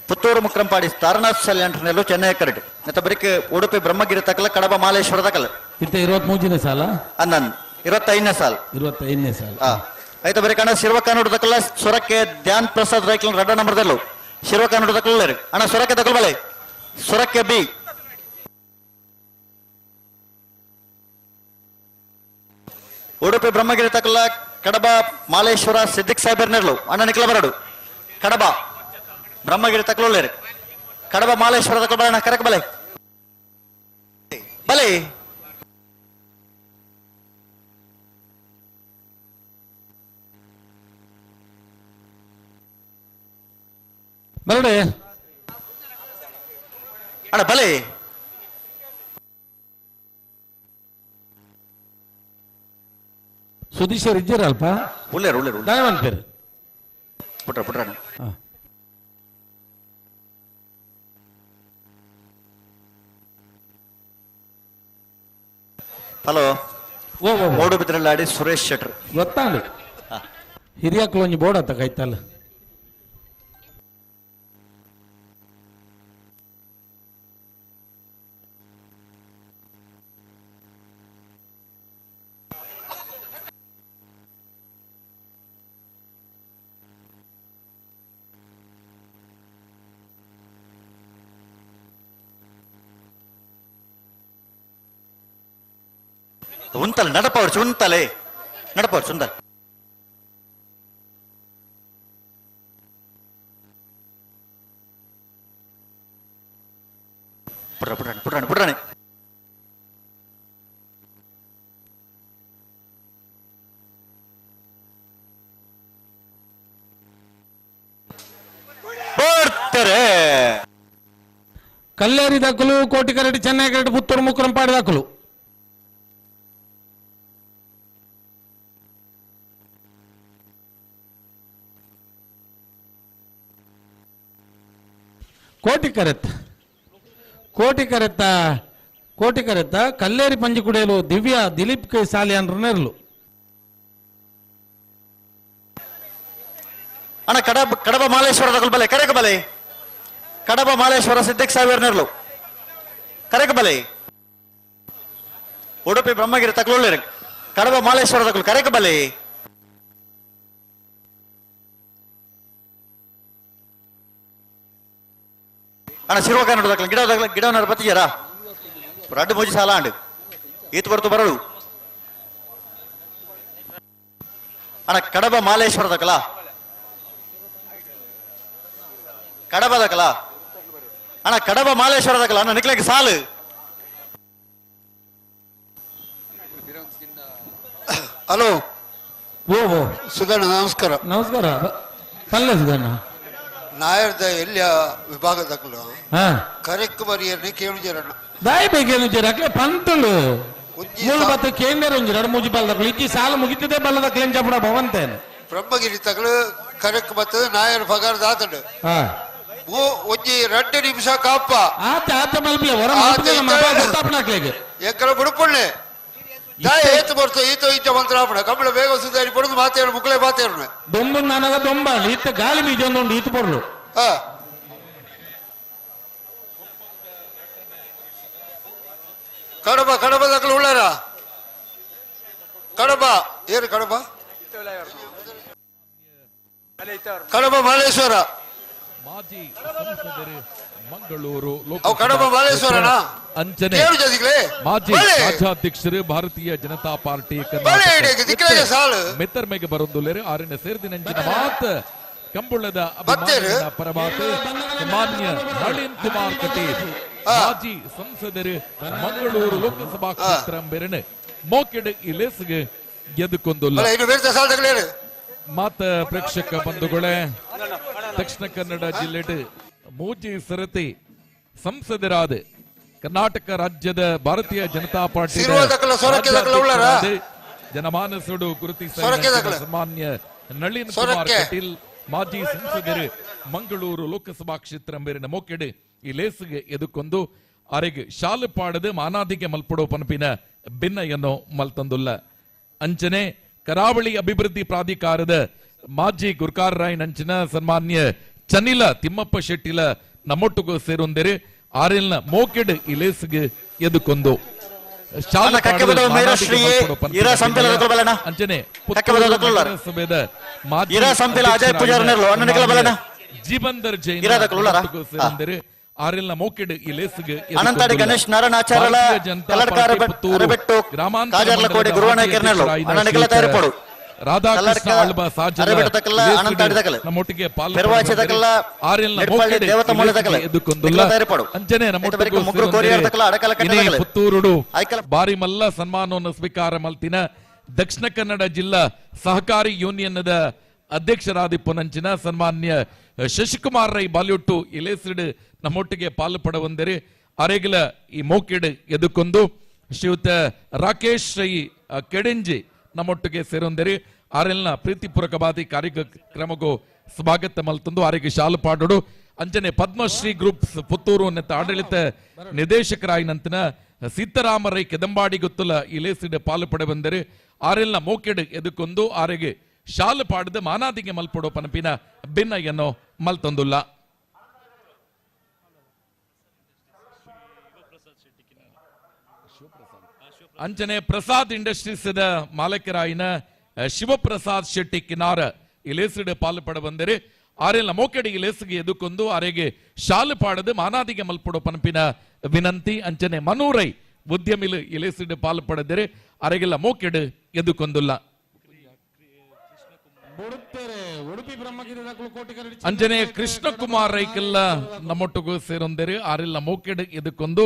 ಪುತ್ತೂರು ಮುಕ್ರಂಪಾಡಿ ತಾರನಾಥ್ ಸಾಲೆ ಅಂಟನೆರ್ಲು ಚೆನ್ನೈ ಕರೆಡ್ ಮತ್ತೆ ಬರೀಕ್ ಉಡುಪಿ ಬ್ರಹ್ಮಗಿರಿ ತಕಲ ಕಡಬ ಮಾಲೇಶ್ವರ ತಕಲ ಇತ್ತೆ 23ನೇ ಸಾಲ ಅನ್ನನ್ 25ನೇ ಸಾಲ 25ನೇ ಸಾಲ ಆಯ್ತು ಬರೀ ಕಣ ಶಿರ್ವಕಾನೋಡು ತಕಲ ಸೊರಕೆ ಧ್ಯಾನ್ ಪ್ರಸಾದ್ ರೈಕ್ಲ ರಡ್ಡ ನಂಬರ್ದಲ್ಲೂ ಶಿರ್ವಕಾನೋಡು ತಕಲ ಅಣ್ಣ ಸೊರಕೆ ತಕಲ್ ಬಲೆ ಸೊರಕೆ ಬಿ ಉಡುಪಿ ಬ್ರಹ್ಮಗಿರಿ ತಕಲ ಕಡಬ ಮಾಲೇಶ್ವರ ಸಿದ್ದಿಕ್ ಸಾಹೇಬರ್ ನೆರ್ಲು ಅಣ್ಣ ನಿಕ್ಲ ಬರಡು ಕಡಬ ಬ್ರಹ್ಮಗಿರಿ ತಕಲೋಳ್ಳೇರು ಕಡಬ ಮಾಲೇಶ್ವರ ತಕಲ ಬರಣ ಕರಕ ಬಲೆ ಬಲೆ ಬರಡೆ ಅಣ್ಣ ಬಲೆ ಸುದೀಶರ್ ಇದ್ದೀರಲ್ಪ ಉಳ್ಳೇರು ಉಳ್ಳೇರು ದಾಯವಂತೇರು ಪುಟ್ರ ಪುಟ್ರಣ ಹಲೋ ಮೂಡುಬಿದ್ರಲ್ಲಾಡಿ ಸುರೇಶ್ ಶೆಟ್ರ್ ಗೊತ್ತಾಂಡು ಹಿರಿಯಕ್ಲು ಒಂಜಿ ಬೋರ್ಡ್ ಅತ್ತ ಕೈತಲ್ಲ ಉಂತಲೆ ನಡಪವರ್ಚು ಉಂತಲೆ ನಡಪವರ್ಚು ಉಂತಲೆ ಪುಟ್ರ ಪುಟ್ರಾಣಿ ಪುಟ್ರಾಣಿ ಪುಟ್ರಾಣಿ ಬರ್ತಾರೆ. ಕಲ್ಲೇರಿ ದಾಖಲು ಕೋಟಿ ಕರಡಿ ಚೆನ್ನೈ ಕರಡಿ ಪುತ್ತೂರು ಮುಕ್ಕರಂಪಾಡಿ ದಾಖಲು. ಕೋಟಿ ಕರೆತ್ತ ಕೋಟಿ ಕರೆತ್ತ ಕೋಟಿ ಕರೆತ್ತ ಕಲ್ಲೇರಿ ಪಂಜಿ ಕುಡಿಯಲು ದಿವ್ಯಾ ದಿಲೀಪ್ ಕೆ ಸಾಲಿಯಾನ್ ನೆರಳು. ಅಣ್ಣ ಕಡಬ ಕಡಬ ಮಾಲೇಶ್ವರ ಬಲೆ ಕರೆಕ ಬಲೆ ಕಡಬ ಮಾಲೇಶ್ವರ ಸಿದ್ದಿಕ್ ಸಾವಿರ ನೆರಳು ಕರೆಕ ಬಲೆ ಉಡುಪಿ ಬ್ರಹ್ಮಗಿರಿ ತಕ್ಲೊಳ್ಳಿ ಕಡಬ ಮಾಲೇಶ್ವರ ತಕ್ಲು ಕರೆಕ ಬಲೆ ಅಣ್ಣ ಶಿರುವ ಕನ್ನಡ ತಕ್ಲ ಗಿಡ ತಕ್ಲ ಗಿಡ ಬತ್ತಿಜಾರ ರಡ್ಡು ಮೂಜಿ ಸಾಲ ಅಂಡು ಈತು ಬರ್ತು ಬರಳು ಅಣ್ಣ ಕಡಬ ಮಾಲೇಶ್ವರ ತಕಲ ಕಡಬ ದಕಲ ಅಣ್ಣ ಕಡಬ ಮಾಲೇಶ್ವರ ದಕಲ ಅಣ್ಣ ನಿಕ್ಲಕ್ಕೆ ಸಾಲು. ಹಲೋ ಓ ಓ ಸುಧಣ್ಣ ನಮಸ್ಕಾರ. ನಮಸ್ಕಾರ ಪಲ್ಲೆ ಸುಧಣ್ಣ. ನಾಯರ್ದ ಎಲ್ಲಿಯ ವಿಭಾಗದಕಲು ಕರೆಕ್ ಬರಿಯರ್ನಿ ಕೇಳುಜರಣ್ಣ ದಾಯಿ ಬೇಕೇನು ಅಕ್ಲೆ ಪಂತುಳು ಮೂಲು ಬತ್ತ ಕೇಂದ್ರ ಒಂಜಿ ಎರಡು ಮೂಜಿ ಬಲ್ಲದಕ್ಲು ಇಚ್ಚಿ ಸಾಲ ಮುಗಿತದೆ ಬಲ್ಲದಕ್ಲೆ ಎಂಚಪುಡ ಭವಂತೇನೆ ಬ್ರಹ್ಮಗಿರಿ ತಗಲು ಕರೆಕ್ ಬತ್ತದ ನಾಯರ್ ಪಗಾರ ದಾತಡು ಒಂಜಿ 2 ನಿಮಿಷ ಕಾಪ ಆತ ಆತ ಮಲ್ಪಿಲೆ ಹೊರ ಗೊತ್ತಾಪನಾಕ್ಲೆಗೆ ಎಕ್ಕರ ಬುಡುಪುಣ್ಣೆ ದಾಯ ಏತು ಬರ್ತು ಈತ ಈಚ ಮಂತ್ರಾಪಣ ಕಂಬಳ ಬೇಗ ಸುಧಾರಿ ಪಡೆದು ಮಾತೇರು ಮುಕ್ಕಳೆ ಮಾತೇರು ದೊಂಬು ನನಗ ದೊಂಬ ಈತ ಗಾಳಿ ಬೀಜ ಒಂದು ಈತ ಪೊರ್ಲು. ಕಡಬ ಕಡಬ ದಕ್ಕಲು ಉಳ್ಳಾರ ಕಡಬ ಏನು ಕಡಬ ಕಡಬ ಮಾಲೇಶ್ವರ ಮಾಜಿ ಸಂಸದರು ಮಂಗಳೂರು ಕಡಬ ಮಾಲೇಶ್ವರನ ಅಂಚನೆ ಮಾಜಿ ರಾಜ್ಯಾಧ್ಯಕ್ಷರು ಭಾರತೀಯ ಜನತಾ ಪಾರ್ಟಿ ಕರ್ನಾಟಕ ಮೆತ್ತರ್ಮೆಗೆ ಬರೊಂದುಲ್ಲೇರು ಆರಿನ ಸೇರ್ದಿನಂಚಿನ ಮಾತ್ ಕಂಬುಳ್ಳದ ಅಭಿಮಾನಿಗಳ ಪರಮಾತ್ ಮಾನ್ಯ ನಳಿನ್ ಕುಮಾರ್ ಕಟೀಲ್ ಮಾಜಿ ಸಂಸದರು ಮಂಗಳೂರು ಲೋಕಸಭಾ ಕ್ಷೇತ್ರ ಬೆರಣ ಮೋಕೆಡ್ ಇಲೇಸ್ಗೆ ಗೆದ್ದುಕೊಂದುಲ್ಲ. ಮಾತ ಪ್ರೇಕ್ಷಕ ಬಂಧುಗಳೇ, ದಕ್ಷಿಣ ಕನ್ನಡ ಜಿಲ್ಲೆ ಮೂಜಿ ಸರತಿ ಸಂಸದರಾದ ಕರ್ನಾಟಕ ರಾಜ್ಯದ ಭಾರತೀಯ ಜನತಾ ಪಾರ್ಟಿ ಜನಮಾನಸುಡು ಗುರುತಿಸ ಸನ್ಮಾನ್ಯ ನಳಿನ್ ಕುಮಾರ್ ಕಟೀಲ್ ಮಾಜಿ ಸಂಸದರು ಮಂಗಳೂರು ಲೋಕಸಭಾ ಕ್ಷೇತ್ರ ಮೇರಿನ ಮೋಕೆಡ್ ಈ ಲೇಸ್ಗೆ ಎದುಕೊಂದು ಅರೆಗೆ ಶಾಲು ಪಾಡದು ಮಾನಾದಿಗೆ ಮಲ್ಪಡೋ ಪನಪಿನ ಭಿನ್ನಯನ್ನು ಮಲ್ತಂದುಲ್ಲ. ಅಂಚನೆ ಕರಾವಳಿ ಅಭಿವೃದ್ಧಿ ಪ್ರಾಧಿಕಾರದ ಮಾಜಿ ಗುರ್ಕಾರ್ ರಾಯ್ ನಂಚಿನ ಸನ್ಮಾನ್ಯ ಚನಿಲ ತಿಮ್ಮಪ್ಪ ಶೆಟ್ಟಿಲ ನಮ್ಮೊಟ್ಟಿಗೂ ಸೇರೊಂದಿರು ಆರೆಲ್ನ ಮೋಕೆಡ್ ಈ ಲೇಸ್ಗೆ ಎದುಕೊಂದು ಅಂಚನೆ ನಗರಸಭೆದ ಮಾಜಿ ಜೀವಂದರ್ ಜೈನ್ ಸೇರೊಂದಿರು ಆರೆಲ್ನ ಮೋಕೆಡ್ ಈ ಲೇಸ್ಗೆ ಗ್ರಾಮಾಂತರ ರಾಧಾಕೃಷ್ಣ ಆಳ್ವ ಸಾಜನ ನಮ್ಮೊಟ್ಟಿಗೆ ಅಂಚನೆ ನಮ್ಮೊಟ್ಟಿಗೆ ಪುತ್ತೂರುಡು ಬಾರಿ ಮಲ್ಲ ಸನ್ಮಾನವನ್ನು ಸ್ವೀಕಾರ ಮಲ್ತಿನ ದಕ್ಷಿಣ ಕನ್ನಡ ಜಿಲ್ಲಾ ಸಹಕಾರಿ ಯೂನಿಯನ್ ಅಧ್ಯಕ್ಷರಾದ ಪುನಂಚಿನ ಸನ್ಮಾನ್ಯ ಶಶಿಕುಮಾರ್ ರೈ ಬಾಲ್ಯೊಟ್ಟು ಇಲೇಸಿಡ್ ನಮ್ಮೊಟ್ಟಿಗೆ ಪಾಲು ಪಡವಂದರೆ ಅರೆಗಿಲ ಈ ಮೋಕೆಡ್ ಎದುಕೊಂದು ಶ್ರೀಯುತ ರಾಕೇಶ್ ರೈ ಕೆಡೆಂಜಿ ನಮ್ಮೊಟ್ಟಿಗೆ ಸೇರೊಂದಿರಿ ಆರೆಲ್ನ ಪ್ರೀತಿಪೂರ್ವಕವಾದಿ ಕಾರ್ಯಕ್ರಮಕ್ಕೂ ಸ್ವಾಗತ ಮಲ್ತಂದು ಆರಿಗೆ ಶಾಲು ಪಾಡೋಡು. ಅಂಚನೆ ಪದ್ಮಶ್ರೀ ಗ್ರೂಪ್ಸ್ ಪುತ್ತೂರು ನೆತ್ತ ಆಡಳಿತ ನಿರ್ದೇಶಕರಾಯಿನಂತನ ಸೀತಾರಾಮ ರೈ ಕೆದಂಬಾಡಿ ಗೊತ್ತಲ ಇಲೇಸಿಡ್ ಪಾಲು ಪಡೆ ಬಂದರೆ ಆರೆಲ್ನ ಮೋಕೆಡ್ ಎದುಕೊಂದು ಆರೆಗೆ ಶಾಲು ಪಾಡದ ಮಾನಾದಿಗೆ ಮಲ್ಪಡೋ ಪನಪಿನ ಭಿನ್ನಯನ್ನು ಮಲ್ತಂದುಲ್ಲ. ಅಂಚನೆ ಪ್ರಸಾದ್ ಇಂಡಸ್ಟ್ರೀಸ್ ಮಾಲಕರಾಯಿನ ಶಿವಪ್ರಸಾದ್ ಶೆಟ್ಟಿ ಕಿನಾರ ಇಲೇಸಿಡ್ ಪಾಲು ಪಡ ಬಂದರೆ ಆರೆಲ್ಲ ಮೋಕೆಡಿ ಇಲೇಸಿಗೆ ಎದುಕೊಂದು ಆರೆಗೆ ಶಾಲು ಪಾಡದು ಮಾನಾದಿಗೆ ಮಲ್ಪಡೋ ಪನಪಿನ ವಿನಂತಿ. ಅಂಚನೆ ಮನೂರೈ ಉದ್ಯಮಿಲು ಇಲೇಸಿಡ್ ಪಾಲ್ ಪಡೆದರೆ ಅರೆಗೆಲ್ಲ ಮೋಕೆಡ್ ಎದುಕೊಂದುಲ್ಲ. ಅಂಜನೆ ಕೃಷ್ಣಕುಮಾರ್ ರೈಕೆಲ್ಲ ನಮ್ಮೊಟ್ಟಿಗೂ ಸೇರೊಂದೇರು ಆರೆಲ್ಲ ಮೋಕೆಡ್ ಎದುಕೊಂದು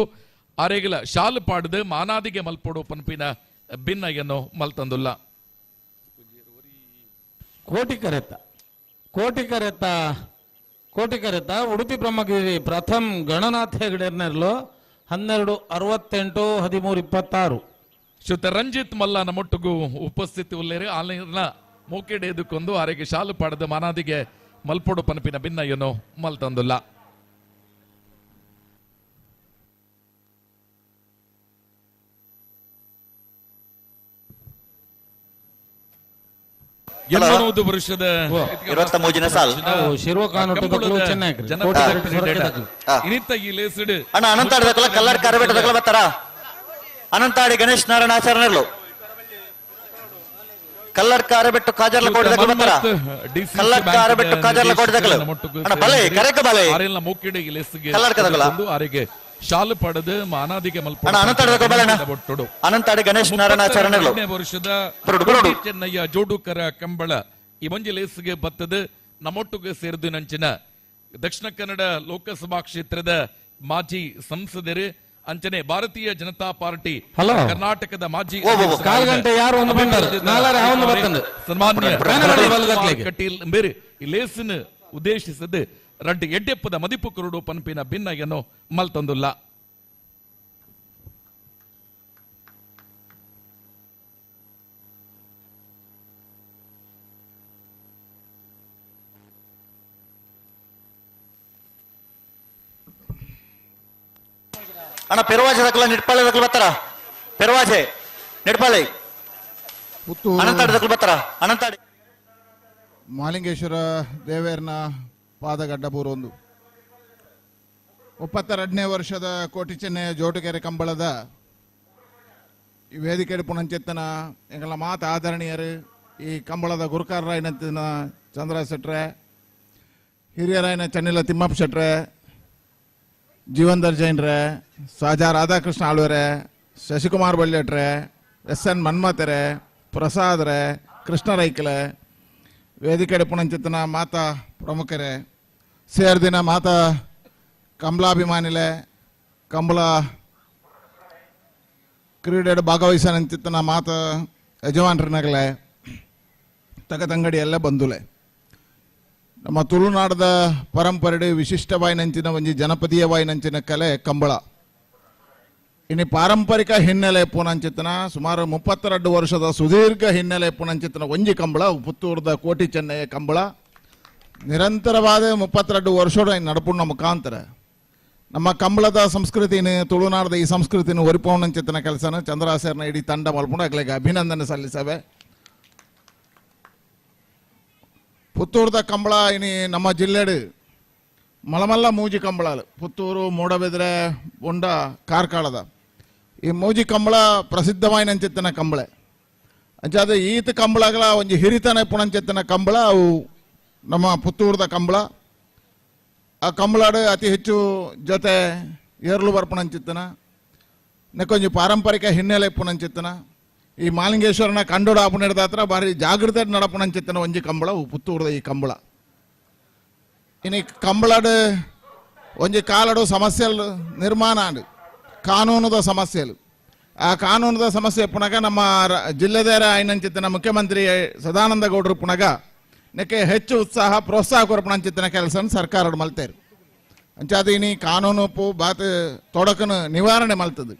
ಅರೆಗೆಲ್ಲ ಶಾಲು ಪಾಡದು ಮಾನಾದಿಗೆ ಮಲ್ಪೊಡು ಪನ್ಪಿನ ಭಿನ್ನಯನ್ನು ಮಲ್ತಂದುಲ್ಲ. ಕೋಟಿ ಕರೆತ ಉಡುಪಿ ಬ್ರಹ್ಮಗಿರಿ ಪ್ರಥಮ್ ಗಣನಾಥ ಹೆಗಡೆರ್ನೆರ್ಲು 12:68 13:26. ಶ್ರೀಯುತ ರಂಜಿತ್ ಮಲ್ಲ ನಮ್ಮೊಟ್ಟಿಗೂ ಉಪಸ್ಥಿತಿ ಉಲ್ಲೇರು ಆನ್ಲೈನ್ ಮೋಕೆಡ್ ಎದುಕೊಂದು ಆರೆಗೆ ಶಾಲು ಪಾಡದ ಮಾನಾದಿಗೆ ಮಲ್ಪೊಡು ಪನ್ಪಿನ ಭಿನ್ನಯನ್ನು ಮಲ್ತಂದುಲ್ಲ. 89 ವರ್ಷದ ಅನಂತಾಡಿ ಗಣೇಶ್ ನಾರಾಯಣ ಆಚಾರ್ಯನರ್ಲು ಕಲ್ಲಡ್ಕ ಅರಬೆಟ್ಟು ಕಾಜರ್ಲ ಕೋಟೆದಕಲು ಬರ್ತಾರ. ಕಲ್ಲಡ್ಕ ಅರಬೆಟ್ಟು ಕಾಜರ್ಲ ಕೋಟೆದಕಲು ಅಣ್ಣ ಬಲೆ ಕರೆಕ ಬಲೆ ಕಲ್ಲಡ್ಕದಕಲ ಆರೆಗೆ ಶಾಲು ಪಡೆದು ಮಾನಾದಿಗೆ ಅಣ್ಣ ಅನಂತಾಡಿ ಬಲೆ ಅಣ್ಣ ಅನಂತಾಡಿ ಗಣೇಶ್ ನಾರಾಯಣ ಆಚಾರ್ಯನರ್ಲು ವರ್ಷದ ಚೆನ್ನಯ್ಯ ಜೋಡುಕರ ಕಂಬಳ ಈ ಮಂಜು ಲೇಸ್ಗೆ ಬತ್ತದ ನಮ್ಮೊಟ್ಟಿಗೆ ಸೇರಿದು ನಂಚಿನ ದಕ್ಷಿಣ ಕನ್ನಡ ಲೋಕಸಭಾ ಕ್ಷೇತ್ರದ ಮಾಜಿ ಸಂಸದರು ಅಂಚನೆ ಭಾರತೀಯ ಜನತಾ ಪಾರ್ಟಿ ಕರ್ನಾಟಕದ ಮಾಜಿ ಸನ್ಮಾನ್ಯ ಕಟೀಲ್ ಬೇರೆ ಈ ಲೇಸಿನ ಉದ್ದೇಶಿಸದೆ ರಡ್ಡು ಎಡ್ಡೆಪ್ಪದ ಮದಿಪು ಕರುಡು ಪನ್ಪಿನ ಭಿನ್ನಯನ್ನು ಮಲ್ತಂದುಲ್ಲ. ಅಣ್ಣ ಪೆರುವಾಜೆ ದಕ್ಕಲ ನಿಡ್ಪಾಳೆ ದಕ್ಕಲ ಬರ್ತಾರ. ಪೆರುವಾಜೆ ನಿಡ್ಪಾಳೆ ಅನಂತಾಡಿ ದಕ್ಕಲ ಬರ್ತಾರ. ಅನಂತಾಡಿ ಮಾಲಿಂಗೇಶ್ವರ ದೇವೇರ್ನ ಪಾದಗಡ್ಡಬೂರೊಂದು ಒಂದು 32ನೇ ವರ್ಷದ ಕೋಟಿ ಚೆನ್ನಯ್ಯ ಜೋಟುಕೆರೆ ಕಂಬಳದ ಈ ವೇದಿಕೆ ಪುಣಂಚೆತ್ತನ ಎಂಗಲ ಮಾತ ಆದರಣೀಯರು ಈ ಕಂಬಳದ ಗುರುಕಾರರಾಯನಂತಿನ ಚಂದ್ರ ಶೆಟ್ರೆ, ಹಿರಿಯರಾಯನ ಚನ್ನಿಲ ತಿಮ್ಮಪ್ಪ ಶೆಟ್ರೆ, ಜೀವಂದರ್ ಜೈನ್ರೆ, ಸಾಜಾ ರಾಧಾಕೃಷ್ಣ ಆಳ್ವರೆ, ಶಶಿಕುಮಾರ್ ಬಳ್ಳೆಟ್ರೆ, ಎಸ್ ಎನ್ ಮನ್ಮಥರೆ, ಪ್ರಸಾದ್ರೆ, ಕೃಷ್ಣ ರೈಕಲೆ, ವೇದಿಕೆ ಪುಣಂಚಿತನ ಮಾತಾ ಪ್ರಮುಖರೇ, ಸೇರ್ದಿನ ಮಾತಾ ಕಂಬಳಾಭಿಮಾನಿಲೆ, ಕಂಬಳ ಕ್ರೀಡೆ ಭಾಗವಹಿಸನಂಚಿತನ ಮಾತಾ ಯಜಮಾನ್ರನಗಲೆ, ತಗತಂಗಡಿ ಎಲ್ಲ ಬಂಧುಲೆ. ನಮ್ಮ ತುಳುನಾಡದ ಪರಂಪರೆ ವಿಶಿಷ್ಟವಾಯಿನಂಚಿನ ಒಂಜಿ ಜನಪದೀಯವಾಯಿನಂಚಿನ ಕಲೆ ಕಂಬಳ. ಇನ್ನು ಪಾರಂಪರಿಕ ಹಿನ್ನೆಲೆ ಪುನಂಚಿತನ ಸುಮಾರು 32 ವರ್ಷದ ಸುದೀರ್ಘ ಹಿನ್ನೆಲೆ ಪುನಂಚಿತನ ಒಂಜಿ ಕಂಬಳ ಪುತ್ತೂರದ ಕೋಟಿ ಚೆನ್ನಯ್ಯ ಕಂಬಳ ನಿರಂತರವಾದ 32 ವರ್ಷದ ನಡಪುಣ್ಣ ಮುಖಾಂತರ ನಮ್ಮ ಕಂಬಳದ ಸಂಸ್ಕೃತಿನ ತುಳುನಾಡದ ಈ ಸಂಸ್ಕೃತಿನ ಒರಿಪೌಣಂಚಿತನ ಕೆಲಸನ ಚಂದ್ರಾಸರ್ನ ಇಡೀ ತಂಡ ಮಲ್ಪುಂಡು ಅಗ್ಲಿಗೆ ಅಭಿನಂದನೆ ಸಲ್ಲಿಸವೆ. ಪುತ್ತೂರದ ಕಂಬಳ ಇನಿ ನಮ್ಮ ಜಿಲ್ಲೆಡು ಮಲಮಲ್ಲ ಮೂಜಿ ಕಂಬಳಲು ಪುತ್ತೂರು ಮೂಡಬಿದ್ರೆ ಬೊಂಡ ಕಾರ್ಕಳದ ಈ ಮೂಜಿ ಕಂಬಳ ಪ್ರಸಿದ್ಧವಾಯಿನಂಚಿತ್ತನ ಕಂಬಳೆ ಅಂಚಾದ ಈತ ಕಂಬಳಗಳ ಒಂಜಿ ಹಿರಿತನ ಪುಣಂಚಿತ್ತನ ಕಂಬಳ ಅವು ನಮ್ಮ ಪುತ್ತೂರದ ಕಂಬಳ. ಆ ಕಂಬಳಾಡು ಅತಿ ಹೆಚ್ಚು ಜೊತೆ ಏರ್ಲು ಬರ್ಪುಣಂಚಿತ್ತನ ನೆಕ್ಕೊಂಜಿ ಪಾರಂಪರಿಕ ಹಿನ್ನೆಲೆ ಪುಣಂಚಿತ್ತನ ಈ ಮಾಲಿಂಗೇಶ್ವರನ ಕಂಡೋಡ ಆಪುಣಿಡ್ದ ಹತ್ರ ಭಾರಿ ಜಾಗೃತೆ ನಡಪುಣಂಚಿತ್ತನ ಒಂಜಿ ಕಂಬಳ ಅವು ಪುತ್ತೂರದ ಈ ಕಂಬಳ. ಇನ್ನು ಕಂಬಳಡು ಒಂಜಿ ಕಾಲಡು ಸಮಸ್ಯೆಲು ನಿರ್ಮಾಣ ಆಂಡ್ ಕಾನೂನುದ ಸಮಸ್ಯೆಲು ಆ ಕಾನೂನುದ ಸಮಸ್ಯೆ ಪುನಗ ನಮ್ಮ ಜಿಲ್ಲೆದೇರ ಐನಂಚಿತ್ತನ ಮುಖ್ಯಮಂತ್ರಿ ಸದಾನಂದ ಗೌಡರು ಪುನಗ ನೆಕ್ಕೆ ಹೆಚ್ಚು ಉತ್ಸಾಹ ಪ್ರೋತ್ಸಾಹ ಕೊರಪುಣಂಚಿತ್ತನ ಕೆಲಸ ಸರ್ಕಾರ ಮಲ್ತೇರು. ಅಂಚಾದ ಇನಿ ಕಾನೂನು ಪು ಬಾತ್ ತೊಡಕನು ನಿವಾರಣೆ ಮಲ್ತದು.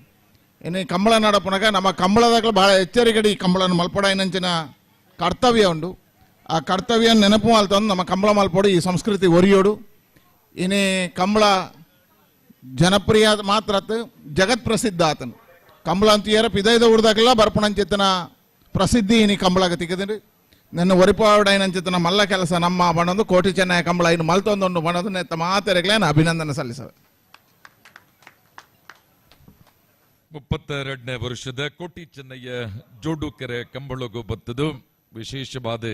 ಇನ್ನು ಕಂಬಳ ನಡಪುನಗ ನಮ್ಮ ಕಂಬಳದಾಗಲೂ ಭಾಳ ಎಚ್ಚರಿಕೆ ಈ ಕಂಬಳನ ಮಲ್ಪಡ ಐನಂಚಿನ ಕರ್ತವ್ಯ ಉಂಡು. ಆ ಕರ್ತವ್ಯ ನೆನಪು ಮಲ್ತಂದು ನಮ್ಮ ಕಂಬಳ ಮಲ್ಪೋಡು ಈ ಸಂಸ್ಕೃತಿ ಒರಿಯೋಡು. ಇನಿ ಕಂಬಳ ಜನಪ್ರಿಯ ಮಾತ್ರ ಜಗತ್ ಪ್ರಸಿದ್ಧ ಆತನು ಕಂಬಳ ಅಂತ ಏರಪ್ ಇದೈದ ಊರ್ದಾಗಲ್ಲ ಬರ್ಪುಣಂಚಿತ್ತನ ಪ್ರಸಿದ್ಧಿ ಇನಿ ಕಂಬಳಗ ತಿಕ್ಕದ್ರಿ. ನನ್ನ ಒರಿಪಾವಡೈನಂಚಿತ್ತನ ಮಲ್ಲ ಕೆಲಸ ನಮ್ಮ ಬಣ್ಣದು ಕೋಟಿ ಚೆನ್ನಯ್ಯ ಕಂಬಳ ಇನ್ನು ಮಲ್ತೊಂದೊಂದು ಬಣ್ಣದು ನೆತ್ತ ಮಾತೆರೆಗ್ಲೇ ಅಭಿನಂದನೆ ಸಲ್ಲಿಸವೆ. 32ನೇ ವರ್ಷದ ಕೋಟಿ ಚೆನ್ನಯ್ಯ ಜೋಡುಕೆರೆ ಕಂಬಳಗು ಬತ್ತದು ವಿಶೇಷವಾದ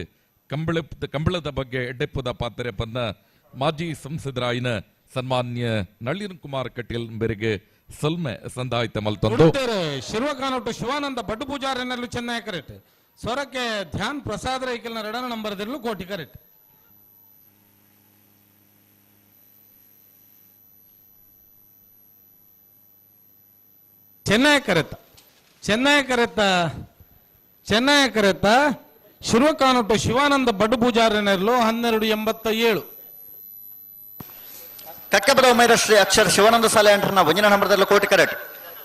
ಕಂಬಳದ ಬಗ್ಗೆ ಎಡ್ಡೆಪ್ಪದ ಪಾತ್ರೆ ಬಂದ ಮಾಜಿ ಸಂಸದರಾಯಿನ ಸನ್ಮಾನ್ಯ ನಳಿನ್ ಕುಮಾರ್ ಕಟೀಲ್ ಬೇರೆಗೆ ಸೊಲ್ಮೆ ಸಂದಾಯ್ತ ಮಲ್ತೊಂದು ಶಿರ್ವಕಾನೊಟ್ಟು ಶಿವಾನಂದ ಬಡ್ಡು ಪೂಜಾರನಲ್ಲೂ ಚೆನ್ನೈ ಕರೆಕ್ಟ್ ಸೊರಕೆ ಧ್ಯಾನ್ ಪ್ರಸಾದ್ ರೈಕಲ್ನ ಎರಡನೇ ನಂಬರ್ದಿರಲು ಕೋಟಿ ಕರೆಕ್ಟ್. ಚೆನ್ನೈ ಕರೆತ ಚೆನ್ನೈ ಕರೆತ ಚೆನ್ನೈ ಕರೆತ ಶಿರ್ವಕಾನೊಟ್ಟು ಶಿವಾನಂದ ಬಡ್ಡು ಪೂಜಾರನಲ್ಲೂ 12.87. ಕಕ್ಕಬದ ಮೈರಶ್ರೀ ಅಕ್ಷರ ಶಿವಾನಂದ ಸಾಲೆ ಅಂಟರ್ನ ಒಂಜಿನ ನಂಬರ್ದಲ್ಲಿ ಕೋಟಿ ಕರೆಕ್ಟ್.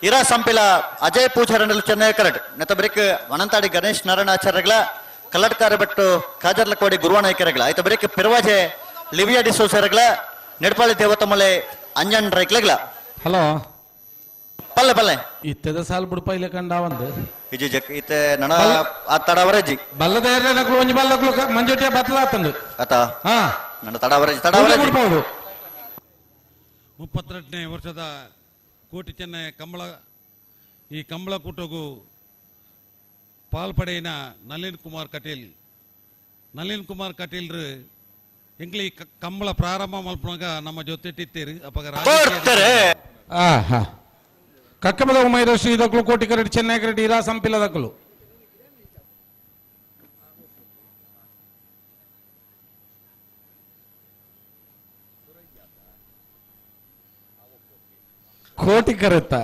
ಇರಾ ಸಂಪಿಲ ಅಜಯ್ ಪೂಜಾರನಲ್ಲಿ ಚೆನ್ನೈ ಕರೆಕ್ಟ್. ನೆತ್ತ ಬ್ರೇಕ್ ವನಂತಾಡಿ ಗಣೇಶ್ ನಾರಾಯಣಾಚಾರ್ಯಗಳ ಕಲ್ಲಡ್ಕಾರ ಬೆಟ್ಟು ಕಾಜರ್ಲಕೋಡಿ ಗುರುವಾನಾಯ್ಕರಗಳ ಆಯ್ತ ಬ್ರೇಕ್ ಪೆರುವಾಜೆ ಲಿವಿಯಾ ಡಿಸೋಸರಗಳ ನೆಡ್ಪಾಳಿ ದೇವತಮಲೆ ಅಂಜನ್ ರೈಕ್ಲೆಗಳ. ಹಲೋ ಪಲ್ಲೆ ಪಲ್ಲೆ ಇತ್ತೆದ ಸಾಲ್ ಬುಡಪ ಇಲ್ಲ ಕಂಡ ಒಂದು ಇಜಿ ಜಕ್ ಇತ್ತೆ ನಣ ಆ ತಡವರಜಿ ಬಲ್ಲದ ನಕಲು ಒಂಜಿ ಬಲ್ಲಕ್ಲು ಮಂಜೋಟಿಯ ಬತ್ತಲಾತಂದು ಆತ ಹಾ ನನ್ನ ತಡವರಜಿ ತಡವರಜಿ 32ನೇ ವರ್ಷದ ಕೋಟಿ ಚೆನ್ನೈ ಕಂಬಳ ಈ ಕಂಬಳ ಕೂಟಗೂ ಪಾಲ್ಪಡೆಯಿನ ನಳಿನ್ ಕುಮಾರ್ ಕಟೀಲ್. ನಳಿನ್ ಕುಮಾರ್ ಕಟೀಲ್ರು ಎಂಕ್ಲಿ ಕಂಬಳ ಪ್ರಾರಂಭ ಮಲ್ಪನಾಗ ನಮ್ಮ ಜೊತೆ ಇತ್ತೀರಿ ಅಪಗ ಕಕ್ಕಬದ ಉಮೈರಶ್ರೀ ದಕ್ಕಲು ಕೋಟಿ ಕರೆಟ್ ಚೆನ್ನೈ ಕರೆಟ್ ಇರಾ ಸಂಪಿಲ ದಕ್ಕಲು. ಕೋಟಿ ಕರೆತ್ತ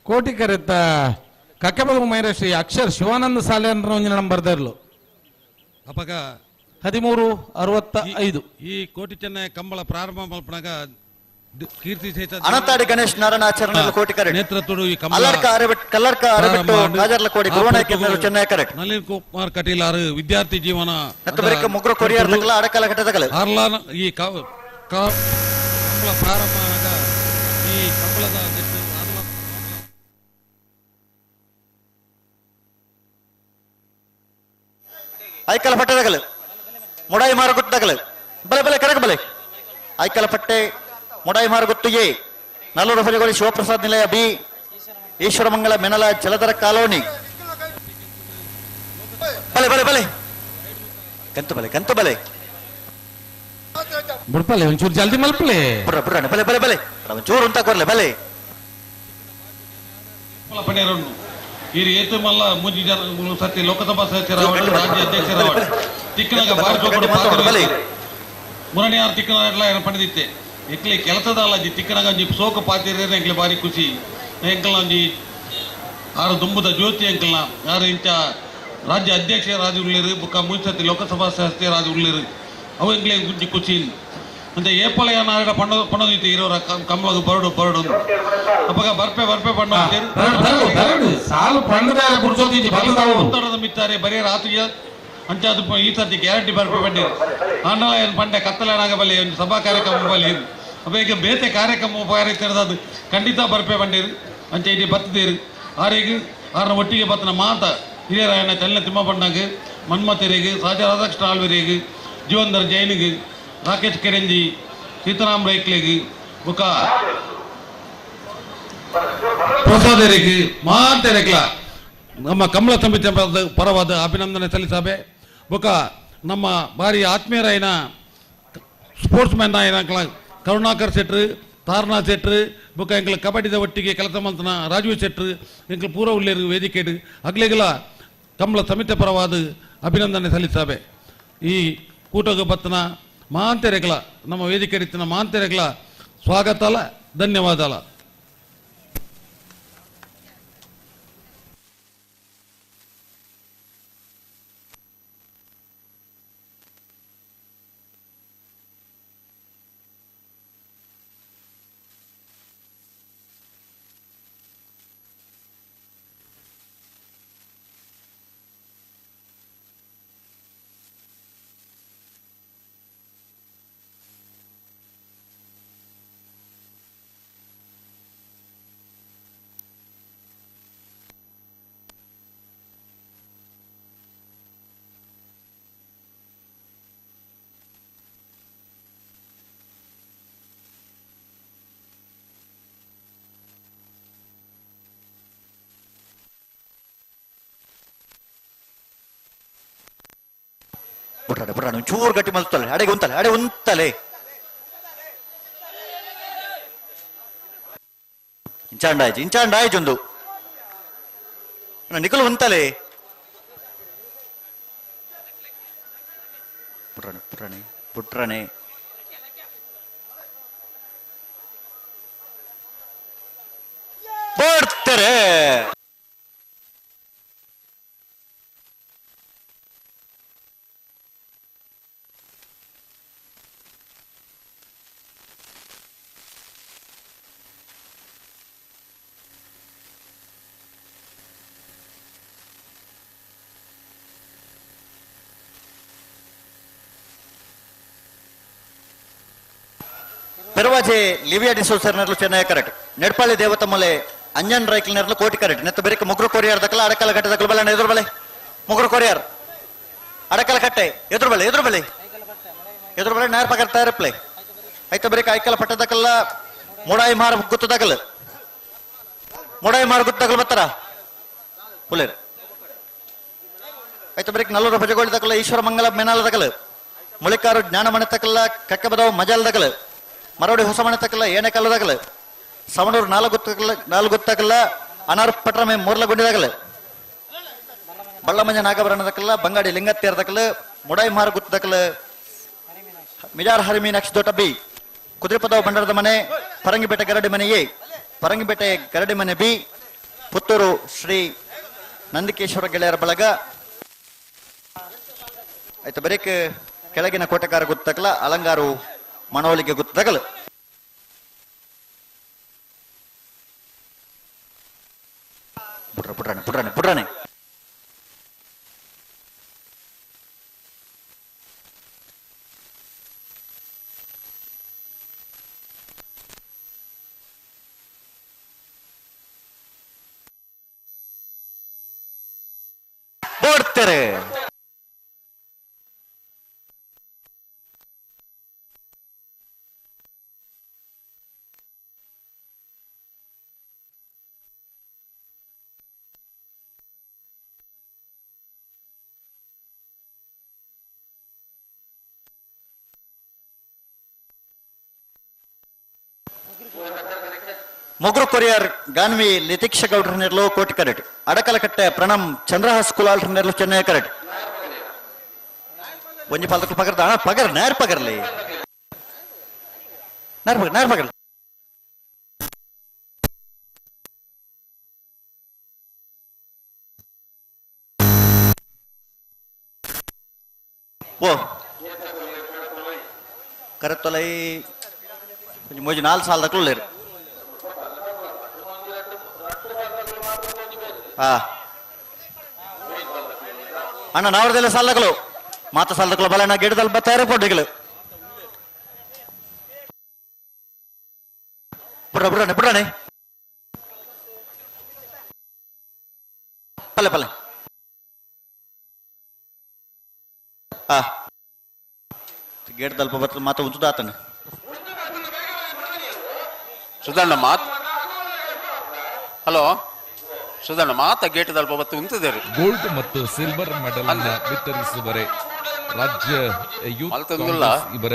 ಕೋಟಿ ಕರೆತ್ತ ಕಕ್ಕಬದ ಉಮೈರಶ್ರೀ ಅಕ್ಷರ್ ಶಿವಾನಂದ ಸಾಲೆ ಒಂಜಿನ ನಂಬರ್ ದರ್ಲು ಅಪಗ 13.65. ಈ ಕೋಟಿ ಚೆನ್ನೈ ಕಂಬಳ ಪ್ರಾರಂಭ ಮಲ್ಪನಾಗ ಕೀರ್ತಿ ಅನಂತಾಡಿ ಗಣೇಶ್ ನಾರಾಯಣಾಚಾರ್ಯನಲ್ಲಿ ಕೋಟಿ ಕರೆಕ್ಟ್. ನೇತೃತ್ವದ ಈ ಕಂಬಳ ಕಲ್ಲಡ್ಕ ಅರಬೆಟ್ಟು ಕಾಜರ್ಲಕೋಡಿ ಗುರುನಾಯ್ಕ ಚೆನ್ನೈ ಕರೆಕ್ಟ್. ನಳಿನ್ ಕುಮಾರ್ ಕಟೀಲ್ ಆರು ವಿದ್ಯಾರ್ಥಿ ಜೀವನ ಮುಗ್ರ ಕೊರಿಯರ್ ತಕಲ ಅಡಕಲ ಘಟದಕಲ ಆರ್ಲಾನ ಈ ಕಂಬಳ ಪ್ರಾರಂಭ ಈ ಕಂಬಳದ ಐಕಲ ಪಟ್ಟದಗಲು ಮುಡಾಯಿ ಮಾರುಗುತ್ತಗಲು ಬಲೆ ಬಲೆ ಕರಕ ಬಲೆ ಐಕಲ ಪಟ್ಟೆ ಮುಡಾಯಿ ಮಾರುಗುತ್ತು ಎ ನಲ್ಲೂರು ಫಲಿಗೋಳಿ ಶಿವಪ್ರಸಾದ್ ನಿಲಯ ಬಿ ಈಶ್ವರಮಂಗಲ ಮೆನಲ ಜಲಧರ ಕಾಲೋನಿ ಬಲೆ ಬಲೆ ಬಲೆ ಕಂತು ಬಲೆ ಕಂತು ಬಲೆ ಬುಡ್ಪಲೆ ಒಂಚೂರು ಜಲ್ದಿ ಮಲ್ಪಲೆ ಬುಡ್ರ ಬುಡ್ರಣ ಬಲೆ ಬಲೆ ಬಲೆ ಒಂಚೂರು ಅಂತ ಕೊರ್ಲೆ ಬಲೆ ಈ ಏತು ಮಲ್ಲ ಮುಂಜಿ ಜನ ಸತಿ ಲೋಕಸಭಾ ಸದಸ್ಯರಾವಡು ರಾಜ್ಯ ಅಧ್ಯಕ್ಷರಾವಡು ತಿಕ್ಕನಾಗ ಬಾರಿ ಮುರಣಿಯಾರು ತಿಕ್ಕನಾಗ ಏನು ಪಡೆದಿತ್ತೆ ಎಕ್ಲಿ ಕೆಲಸದ ಅಲ್ಲ ಜಿ ತಿಕ್ಕನಾಗ ಒಂಜಿ ಸೋಕ ಪಾತಿರ ಎಂಕ್ಲೆ ಬಾರಿ ಖುಷಿ ಎಂಕಲ್ನ ಒಂಜಿ ಆರು ದುಂಬುದ ಜ್ಯೋತಿ ಎಂಕಲ್ನ ಯಾರು ಇಂಚ ರಾಜ್ಯ ಅಧ್ಯಕ್ಷರಾಜು ಉಳ್ಳೇರು ಬುಕ್ಕ ಮುಂಚಿ ಲೋಕಸಭಾ ಸದಸ್ಯರಾಜು ಉಳ್ಳೇರು ಅವು ಎಂಕ್ಲೆ ಗುಂಜಿ ಖುಷಿ ಮತ್ತೆ ಏಪಲ ಏನಾರ ಪಣ್ಣೋ ಪಣ್ಣೋದಿತ್ತು ಇರೋರ ಕಂಬಳಗ ಬರಡು ಬರಡು ಅಪ್ಪಗ ಬರ್ಪೆ ಬರ್ಪೆ ಪಣ್ಣು ಸಾಲು ಒತ್ತಡದ ಮಿತ್ತಾರೆ ಬರೀ ರಾತ್ರಿ ಅಂಚಾದ ಈ ಸರ್ತಿ ಗ್ಯಾರಂಟಿ ಬರ್ಪೆ ಬಂದಿರು ಆಂಡಲ ಏನು ಪಂಡೆ ಕತ್ತಲನಾಗ ಬಲ್ಲಿ ಒಂದು ಸಭಾ ಕಾರ್ಯಕ್ರಮ ಬಲ್ಲಿ ಅಪ್ಪ ಈಗ ಬೇತೆ ಕಾರ್ಯಕ್ರಮ ಕಾರ್ಯಕ್ರಮದ ಖಂಡಿತ ಬರ್ಪೆ ಬಂದಿರು ಅಂಚ ಇಡೀ ಬತ್ತಿದ್ದೀರು ಆರಿಗೆ ಆರನ ಒಟ್ಟಿಗೆ ಬತ್ತನ ಮಾತ ಹಿರಿಯರಾಯಣ ಚಲನ ತಿಮ್ಮಪ್ಪಣ್ಣಗೆ ಮನ್ಮಥರಿಗೆ ಸಾಜ ರಾಧಾಕೃಷ್ಣ ಆಳ್ವರಿಗೆ ಜೀವಂಧರ್ ಜೈನಿಗೆ ರಾಕೇಶ್ ಕೆರಂಜಿ ಸೀತಾರಾಮ್ ರೈಕ್ಲಿಗೆ ಬುಕ್ಕ ಪ್ರಸಾದರಿಗೆ ಮಾತೆರೆಕ್ಲ ನಮ್ಮ ಕಮಲ ಸಮಿತಿ ಪರವಾದ ಅಭಿನಂದನೆ ಸಲ್ಲಿಸಬೆ ಬುಕ್ಕ ನಮ್ಮ ಭಾರಿ ಆತ್ಮೀಯರಾಯಿನ ಸ್ಪೋರ್ಟ್ಸ್ ಮ್ಯಾನ್ ಆಯಿನ ಕರುಣಾಕರ್ ಶೆಟ್ರು ತಾರನಾ ಶೆಟ್ರು ಬುಕ್ಕ ಎಂಕ್ಲ ಕಬಡ್ಡಿದ ಒಟ್ಟಿಗೆ ಕೆಲಸ ಮಂತನ ರಾಜೀವ್ ಶೆಟ್ರು ಎಂಕ್ಲ ಪೂರ ಉಳ್ಳೇರು ವೇದಿಕೆ ಅಗ್ಲಿಗಲ ಕಮಲ ಸಮಿತಿ ಪರವಾದ ಅಭಿನಂದನೆ ಸಲ್ಲಿಸಬೆ ಈ ಕೂಟಗ ಬತ್ತನ ಮಾಂತೆರೆಗಳ ನಮ್ಮ ವೇದಿಕೆ ರೀತಿನ ಮಾಂತೆರೆಗಳ ಸ್ವಾಗತ ಅಲ್ಲ ಧನ್ಯವಾದ ಅಲ್ಲ. ಬುಟ್ರಾಡೆ ಬುಟ್ರಾಡೆ ಒಂಚೂರು ಗಟ್ಟಿ ಮಲ್ತಲೆ ಅಡೆಗೆ ಉಂತಲೆ ಅಡೆ ಉಂತಲೆ ಇಂಚಾಂಡಾಯ್ಜಿ ಇಂಚಾಂಡಾಯ್ಜೊಂದು ನಿಕುಲು ಉಂತಲೆ ಪುಟ್ರಣೆ ಪುಟ್ರಣೆ ಪುಟ್ರಣೆ ಬರ್ತಾರೆ. ಪೆರುವಾಜೆ ಲಿವಿಯಾ ಡಿಸೋಸರ್ ನೆರ್ಲು ಚೆನ್ನೈ ಕರೆಕ್ಟ್ ನೆಡ್ಪಾಳಿ ದೇವತಮ್ಮಲೆ ಅಂಜನ್ ರೈಕ್ಲ್ ನೆರ್ಲು ಕೋಟಿ ಕರೆಕ್ಟ್ ನೆತ್ತ ಬೆರಿಕ ಮುಗ್ರು ಕೊರಿಯರ್ ದಕ್ಕಲ ಅಡಕಲ ಕಟ್ಟೆ ದಕ್ಕಲ ಬಲ ಎದುರು ಬಲೆ ಮುಗ್ರು ಕೊರಿಯರ್ ಅಡಕಲ ಕಟ್ಟೆ ಎದುರು ಬಲೆ ಎದುರು ಬಲೆ ಎದುರು ಬಲೆ ನೇರ ಪಗರ್ ತಯಾರಪ್ಲೆ ಐತ ಬೆರಿಕ ಐಕಲ ಪಟ್ಟೆ ದಕ್ಕಲ ಮುಡಾಯಿ ಮಾರ ಗುತ್ತು ದಕ್ಕಲ ಮುಡಾಯಿ ಮಾರ ಗುತ್ತು ದಕ್ಕಲ ಬತ್ತರ ಪುಲೇರ್ ಐತ ಬೆರಿಕ ನಲ್ಲೂರು ಭಜಗೋಳಿ ದಕ್ಕಲ ಈಶ್ವರ ಮಂಗಲ ಮೇನಾಲ ದಕ್ಕಲ ಮುಳಿಕಾರು ಜ್ಞಾನಮಣಿ ತಕ್ಕಲ ಕಕ್ಕಬದವ ಮಜಾಲ್ ದಕ್ಕಲ ಮರೋಡಿ ಹೊಸಮಣೆ ತಕ್ಕಲ್ಲ ಏನೇ ಕಲ್ಲದಾಗಲ ಸವಣೂರು ನಾಲ್ಕು ನಾಲ್ಕು ಗೊತ್ತಾಗಲ್ಲ ಅನಾರ್ ಪಟ್ರಮೆ ಮೂರ್ಲ ಗುಂಡಿದಾಗಲ ಬಳ್ಳಮಂಜ ನಾಗಭರಣದಕ್ಕಲ್ಲ ಬಂಗಾಡಿ ಲಿಂಗತ್ತೇರ್ದಕ್ಕಲ ಮುಡಾಯಿ ಮಾರು ಗುತ್ತದಕ್ಕಲ ಮಿಜಾರ್ ಹರಿಮೀನಾಕ್ಷಿ ದೋಟ ಬಿ ಕುದುರೆಪದವ ಬಂಡಾರದ ಮನೆ ಪರಂಗಿಪೇಟೆ ಗರಡಿ ಮನೆ ಎ ಪರಂಗಿಪೇಟೆ ಗರಡಿ ಮನೆ ಬಿ ಪುತ್ತೂರು ಶ್ರೀ ನಂದಿಕೇಶ್ವರ ಗೆಳೆಯರ ಬಳಗ ಆಯ್ತು ಬರೀಕ್ ಕೆಳಗಿನ ಕೋಟೆಕಾರ ಗುತ್ತಕಲ ಅಲಂಗಾರು ಮನವೊಲಿಕೆ ಗುತ್ತಕಲ ಪುಟ್ರ ಪುಟ್ರಾಣೆ ಪುಟ್ರಾಣೆ ಪುಟ್ರಾಣೆ ಬೋಡ್ತಾರೆ. ಮೊಗ್ರು ಕೊರಿಯರ್ ಗಾನ್ವಿ ಲಿತೀಕ್ಷ ಗೌಡ್ರ ನೆರ್ಲು ಕೋಟಿ ಕರೆಟ್ ಅಡಕಲಕಟ್ಟೆ ಪ್ರಣಮ್ ಚಂದ್ರಹಾಸ್ ಕುಲಾಲ್ ನೆರ್ಲು ಚೆನ್ನೈ ಕರೆಟ್ ಒಂಜಿ ಪಾಲ್ದಕ್ಕೂ ಪಗರ್ದ ಅಣ್ಣ ಪಗರ್ ನೇರ್ ಪಗರ್ಲಿ ನೇರ್ ಪಗರ್ ನೇರ್ ಪಗರ್ ಓ ಕರೆತ್ತೊಲೈ ಒಂಜಿ ಮೋಜಿ ನಾಲ್ ಸಾಲದಕ್ಕೂ ಲೇರು. ಅಣ್ಣ ನಾವರದೆಲ್ಲ ಸಾಲದಗಳು ಮಾತ ಸಾಲದಗಳು ಬಲ ಅಣ್ಣ ಗಿಡದಲ್ಲಿ ಬತ್ತಾರೆ ಪೊಡ್ಡಿಗಳು ಬುಡ್ರ ಬುಡ್ರಾಣೆ ಬುಡ್ರಾಣೆ ಪಲ್ಲೆ ಪಲ್ಲೆ ಆ ಗೇಟ್ದಲ್ಪ ಬರ್ತದೆ ಮಾತ ಉಂಟು ಆತನ ಸುಧಣ್ಣ ಮಾತ್ ಹಲೋ ಸುಧಣ್ಣ ಮಾತ ಗೇಟ್ ದಲ್ಪ ಬತ್ತು ಉಂತಿದ್ದಾರೆ. ಗೋಲ್ಡ್ ಮತ್ತು ಸಿಲ್ವರ್ ಮೆಡಲ್ ಅನ್ನು ವಿತರಿಸುವರೆ ರಾಜ್ಯ ಯೂತ್ ಕಾಂಗ್ರೆಸ್ ಇವರ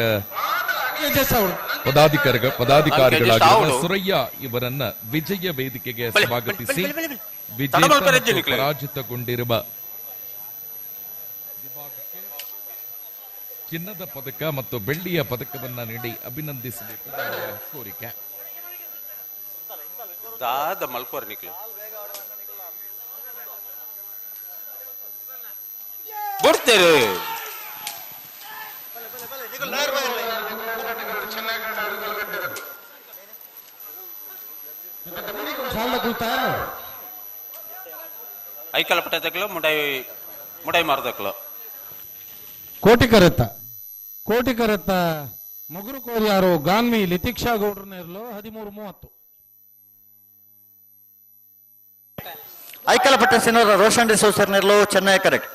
ಪದಾಧಿಕಾರಿಗಳಾಗಿರುವ ಸುರಯ್ಯ ಇವರನ್ನ ವಿಜಯ ವೇದಿಕೆಗೆ ಸ್ವಾಗತಿಸಿ ವಿಜೇತ ಮತ್ತು ಪರಾಜಿತಗೊಂಡಿರುವ ವಿಭಾಗಕ್ಕೆ ಚಿನ್ನದ ಪದಕ ಮತ್ತು ಬೆಳ್ಳಿಯ ಪದಕವನ್ನ ನೀಡಿ ಅಭಿನಂದಿಸಬೇಕು ಕೋರಿಕೆ. ದಾದ ಮಲ್ಕೋರ್ ನಿಕ್ಲು ಬಿಡ್ತೇವೆ. ಐಕಲ ಪಟ್ಟದಕ್ಕಲು ಮುಡೈ ಮುಡೈ ಮಾರದಕ್ಕಲು ಕೋಟಿ ಕರೆತ್ತ ಕೋಟಿ ಕರೆತ್ತ ಮೊಗರು ಕೋರಿಯಾರು ಗಾನ್ವಿ ಲಿತೀಕ್ಷಾ ಗೌಡ್ರ ನೇರ್ಲು 13:30. ಐಕಲ ಪಟ್ಟ ಸಿನೋರ ರೋಷನ್ ಡಿಸೋಸರ್ ನೇರ್ಲು ಚೆನ್ನೈ ಕರೆಕ್ಟ್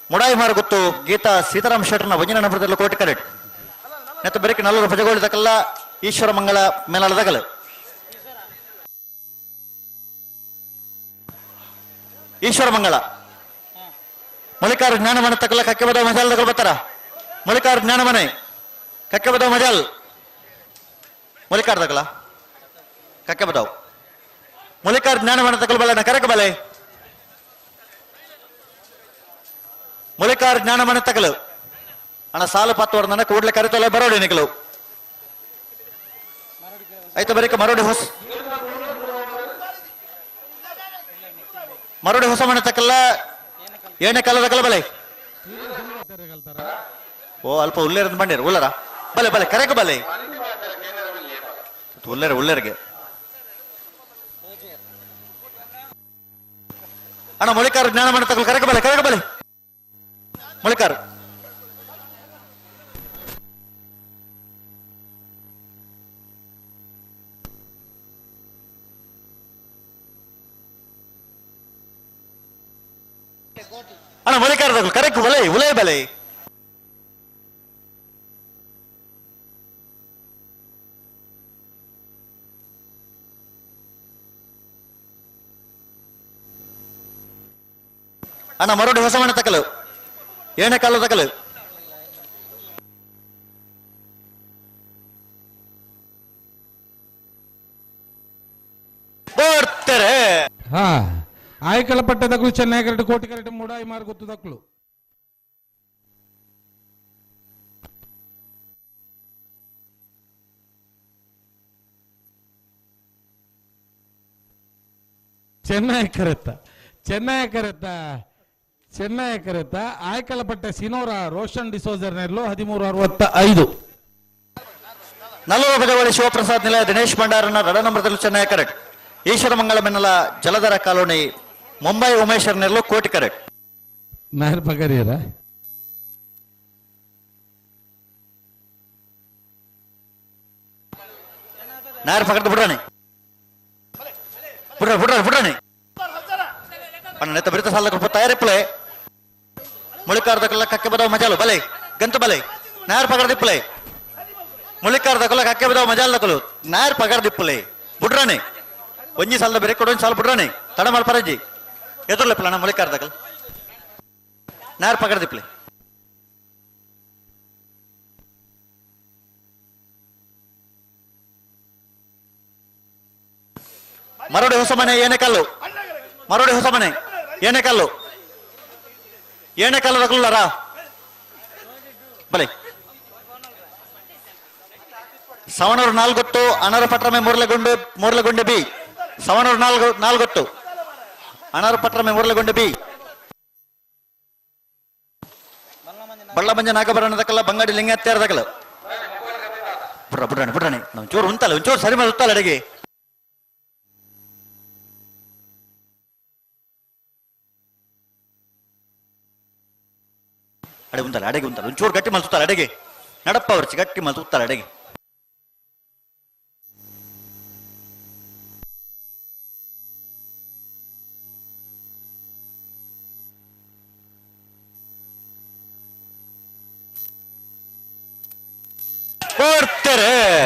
ಮುಡಾಯಿ ಮಾರುಗುತ್ತು ಗೀತಾ ಸೀತಾರಾಮ್ ಶೆಟ್ಟರ್ನ ವಜನ ನಬರದಲ್ಲೂ ಕೋಟಿ ಕರೆಕ್ಟ್ ನೆತ್ತ ಬೆರಕೆ ನಲ್ಲೂರು ಭಜಗೋಳಿ ದಕಲ್ಲ ಈಶ್ವರ ಮಂಗಳ ಮೇಲಾಳ ದಗಲ ಈಶ್ವರ ಮಂಗಳ ಮಲ್ಲಿಕಾರು ಜ್ಞಾನಮನೆ ತಕಲ್ಲ ಕಕ್ಕೆಬದ ಮಜಾಲ್ ದಗಲ್ ಬತ್ತಾರ ಮಲ್ಲಿಕಾರು ಜ್ಞಾನಮನೆ ಕಕ್ಕೆಬದ ಮಜಾಲ್ ಮಲ್ಲಿಕಾರ್ ದಗಲ ಕಕ್ಕೆಬದವ್ ಮುಲಿಕಾರ್ ಜ್ಞಾನವನ ತಕಲ್ ಬಲನ ಕರಕ ಬಲೆ ಮುಲಿಕಾರ್ ಜ್ಞಾನಮನ ತಕಲು ಅಣ್ಣ ಸಾಲು ಪತ್ತು ಕೂಡಲೇ ಕರೆತಲೆ ಬರೋಡಿ ನಿಕಲು ಆಯ್ತು ಬರೀಕ ಮರೋಡಿ ಹೊಸ ಮರೋಡಿ ಹೊಸ ಮನೆ ತಕಲ್ಲ ಏನೇ ಕಾಲದ ಕಲ ಬಲೆ ಓ ಅಲ್ಪ ಉಲ್ಲೇರ ಬಂದಿರ ಉಲ್ಲರ ಬಲೆ ಬಲೆ ಕರೆಕ ಬಲೆ ಉಲ್ಲೇರ ಉಲ್ಲೇರಿಗೆ ಅಣ್ಣ ಮೊಳಿಕಾರ ಜ್ಞಾನ ಮನೆ ತಕಲ್ ಕರೆಕ ಬಲೆ ಕರೆಕ ಬಲೆ ಮೊಳಿಕಾರ ಅಣ್ಣ ಮೊಳಿಕಾರ ತಕಲ್ ಕರೆಕ್ ಬಲೆ ಉಲೇ ಬಲೆ ಅಣ್ಣ ಮರೋಡಿ ಹೊಸ ಮನೆ ತಕಲು ಏನೇ ಕಾಲ ತಕಲು ಬರ್ತಾರೆ ಹಾ ಆಯ್ಕಳಪಟ್ಟ ದಕ್ಕಲು ಚೆನ್ನೈ ಕರೆಕ್ಟ್ ಕೋಟಿ ಕರೆಕ್ಟ್ ಮೂಡಾಯಿ ಮಾರು ಗೊತ್ತು ದಕ್ಕಲು ಚೆನ್ನೈ ಕರೆತ್ತ ಚೆನ್ನೈ ಕರೆತ್ತ ಚೆನ್ನೈ ಕರೆತ್ತ ಆಯ್ಕಲಪಟ್ಟೆ ಸಿನೋರ ರೋಷನ್ ಡಿಸೋಜರ್ ನೆರ್ಲು 13:65. ನಲ್ಲೂರು ಬಜವಳಿ ಶಿವಪ್ರಸಾದ್ ನಿಲಯ ದಿನೇಶ್ ಭಂಡಾರನ ರಡ ನಂಬರ್ದಲ್ಲಿ ಚೆನ್ನೈ ಕರೆಕ್ಟ್. ಈಶ್ವರ ಮಂಗಳ ಮೆನ್ನಲ ಜಲಧರ ಕಾಲೋನಿ ಮುಂಬೈ ಉಮೇಶ್ವರ್ ನೆರ್ಲು ಕೋಟಿ ಕರೆಕ್ಟ್. ನಾಯರ್ ಪಗರಿಯರ ನಾಯರ್ ಪಕಡ್ದು ಬಿಡ್ರಾಣಿ ಬಿಡ್ರ ಬಿಡ್ರ ಬಿಡ್ರಾಣಿ ಅಣ್ಣ ನೆತ್ತ ಬಿರಿತ ಸಾಲ ಕೊಟ್ಟು ತಯಾರಿಪ್ಪಲೆ ಮುಳಿಕಾರ್ದಕ್ಕೆಲ್ಲ ಕಕ್ಕೆ ಬದವ ಮಜಾಲು ಬಲೆ ಗಂತು ಬಲೆ ನಾಯರ್ ಪಗಡ್ದಿಪ್ಪಲೆ ಮುಳಿಕಾರ್ದಕ್ಕೆಲ್ಲ ಕಕ್ಕೆ ಬದವ ಮಜಾಲ್ ದಕ್ಕಲು ನಾಯರ್ ಪಗಡ್ದಿಪ್ಪಲೆ ಬುಡ್ರಾಣಿ ಒಂಜಿ ಸಾಲದ ಬೇರೆ ಕೊಡು ಒಂಜಿ ಸಾಲ ಬುಡ್ರಾಣಿ ತಡ ಮಲ್ಪರಜ್ಜಿ ಎದುರ್ಲೆಪ್ಪಲ ಅಣ್ಣ ಮುಳಿಕಾರ್ದಕಲ್ ನಾಯರ್ ಪಗಡ್ದಿಪ್ಪಲೆ ಮರೋಡಿ ಹೊಸ ಮನೆ ಏನೆಕಲ್ಲು ಮರೋಡಿ ಹೊಸ ಮನೆ ಏನೆಕಲ್ಲು ಏನೆಕಲ್ಲು ರಕಲ್ಲರ ಬಲೆ ಸವಣೂರು ನಾಲ್ಗೊತ್ತು ಅನರ ಪಟ್ರಮೆ ಮೂರ್ಲಗುಂಡೆ ಮೂರ್ಲಗುಂಡೆ ಬಿ ಸವಣೂರು ನಾಲ್ಗು ನಾಲ್ಗೊತ್ತು ಅನರ ಪಟ್ರಮೆ ಮೂರ್ಲಗುಂಡೆ ಬಿ ಬಳ್ಳಮಂಜ ನಾಗಭರಣದಕ್ಕಲ್ಲ ಬಂಗಾಡಿ ಲಿಂಗಾತ್ಯಾರದಕ್ಕಲ್ಲ ಬಿಡ್ರ ಬಿಡ್ರಾಣಿ ಬಿಡ್ರಾಣಿ ನಾವು ಚೂರು ಉಂತಲ್ಲ ಒಂಚೂರು ಸರಿ ಮಾಡಿ ಉತ್ತಲ್ಲ ಅಡಿಗೆ ಅಡೆ ಉಂತಲ್ಲ ಅಡೆಗೆ ಉಂತಲ್ಲ ಒಂಚೂರು ಗಟ್ಟಿ ಮಲ್ಸುತ್ತಲ್ಲ ಅಡೆಗೆ ನಡಪ್ಪ ಅವ್ರಚಿ ಗಟ್ಟಿ ಮಲ್ಸುತ್ತಲ್ಲ ಅಡೆಗೆ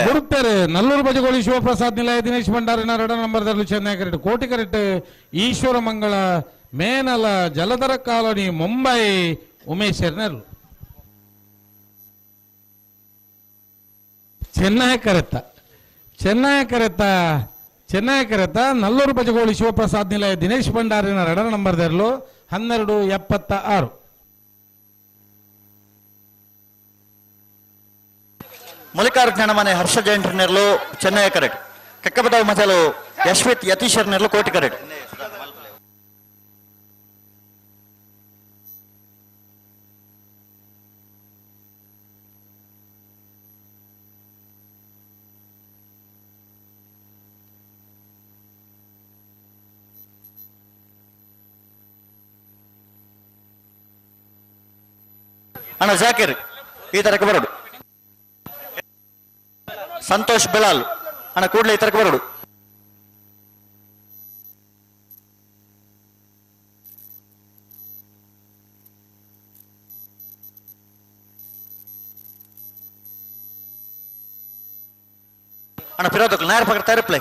ಕೊಡ್ತಾರೆ ನಲ್ಲೂರು ಬಜಗೋಳಿ ಶಿವಪ್ರಸಾದ್ ನಿಲಯ ದಿನೇಶ್ ಭಂಡಾರಿನ ಎರಡ ನಂಬರ್ದಲ್ಲಿ ಚೆನ್ನೈ ಕರೆಕ್ಟ್ ಕೋಟಿ ಕರೆಕ್ಟ್ ಈಶ್ವರ ಮಂಗಳ ಮೇನಲ ಜಲಧರ ಕಾಲೋನಿ ಮುಂಬೈ ಉಮೇಶ್ ನೆರಳು ಚೆನ್ನೈ ಕರೆತ್ತ ಚೆನ್ನೈ ಕರೆತ್ತ ಚೆನ್ನೈ ಕರೆತ್ತ ನಲ್ಲೂರು ಬಜಗೋಳಿ ಶಿವಪ್ರಸಾದ್ ನಿಲಯ ದಿನೇಶ್ ಭಂಡಾರಿನ ಎರಡರ ನಂಬರ್ದಲ್ಲೂ 12:76. ಮಲ್ಲಿಕಾರ್ಜುನ ಮನೆ ಹರ್ಷ ಜೈನ್ ನೆರಳು ಚೆನ್ನೈ ಕರೆಕ್ಟ್. ಕಕ್ಕಬದಾವ್ ಮಜಲು ಯಶ್ವಿತ್ ಯತೀಶರ್ ನೆರಳು ಕೋಟಿ ಕರೆಕ್ಟ್. ಅಣ್ಣ ಜಾಕಿರ್ ಈ ತರಕ್ಕೆ ಬರೋಡು. ಸಂತೋಷ್ ಬೆಲಾಲ್ ಅಣ್ಣ ಕೂಡಲೇ ಈ ತರಕ್ಕೆ ಬರೋಡು. ಅಣ್ಣ ಪಿರೋದಕ್ಕಲ್ಲ ನಾಯರ್ ಪಕ್ಕ ತಯಾರಿಪ್ಲೆ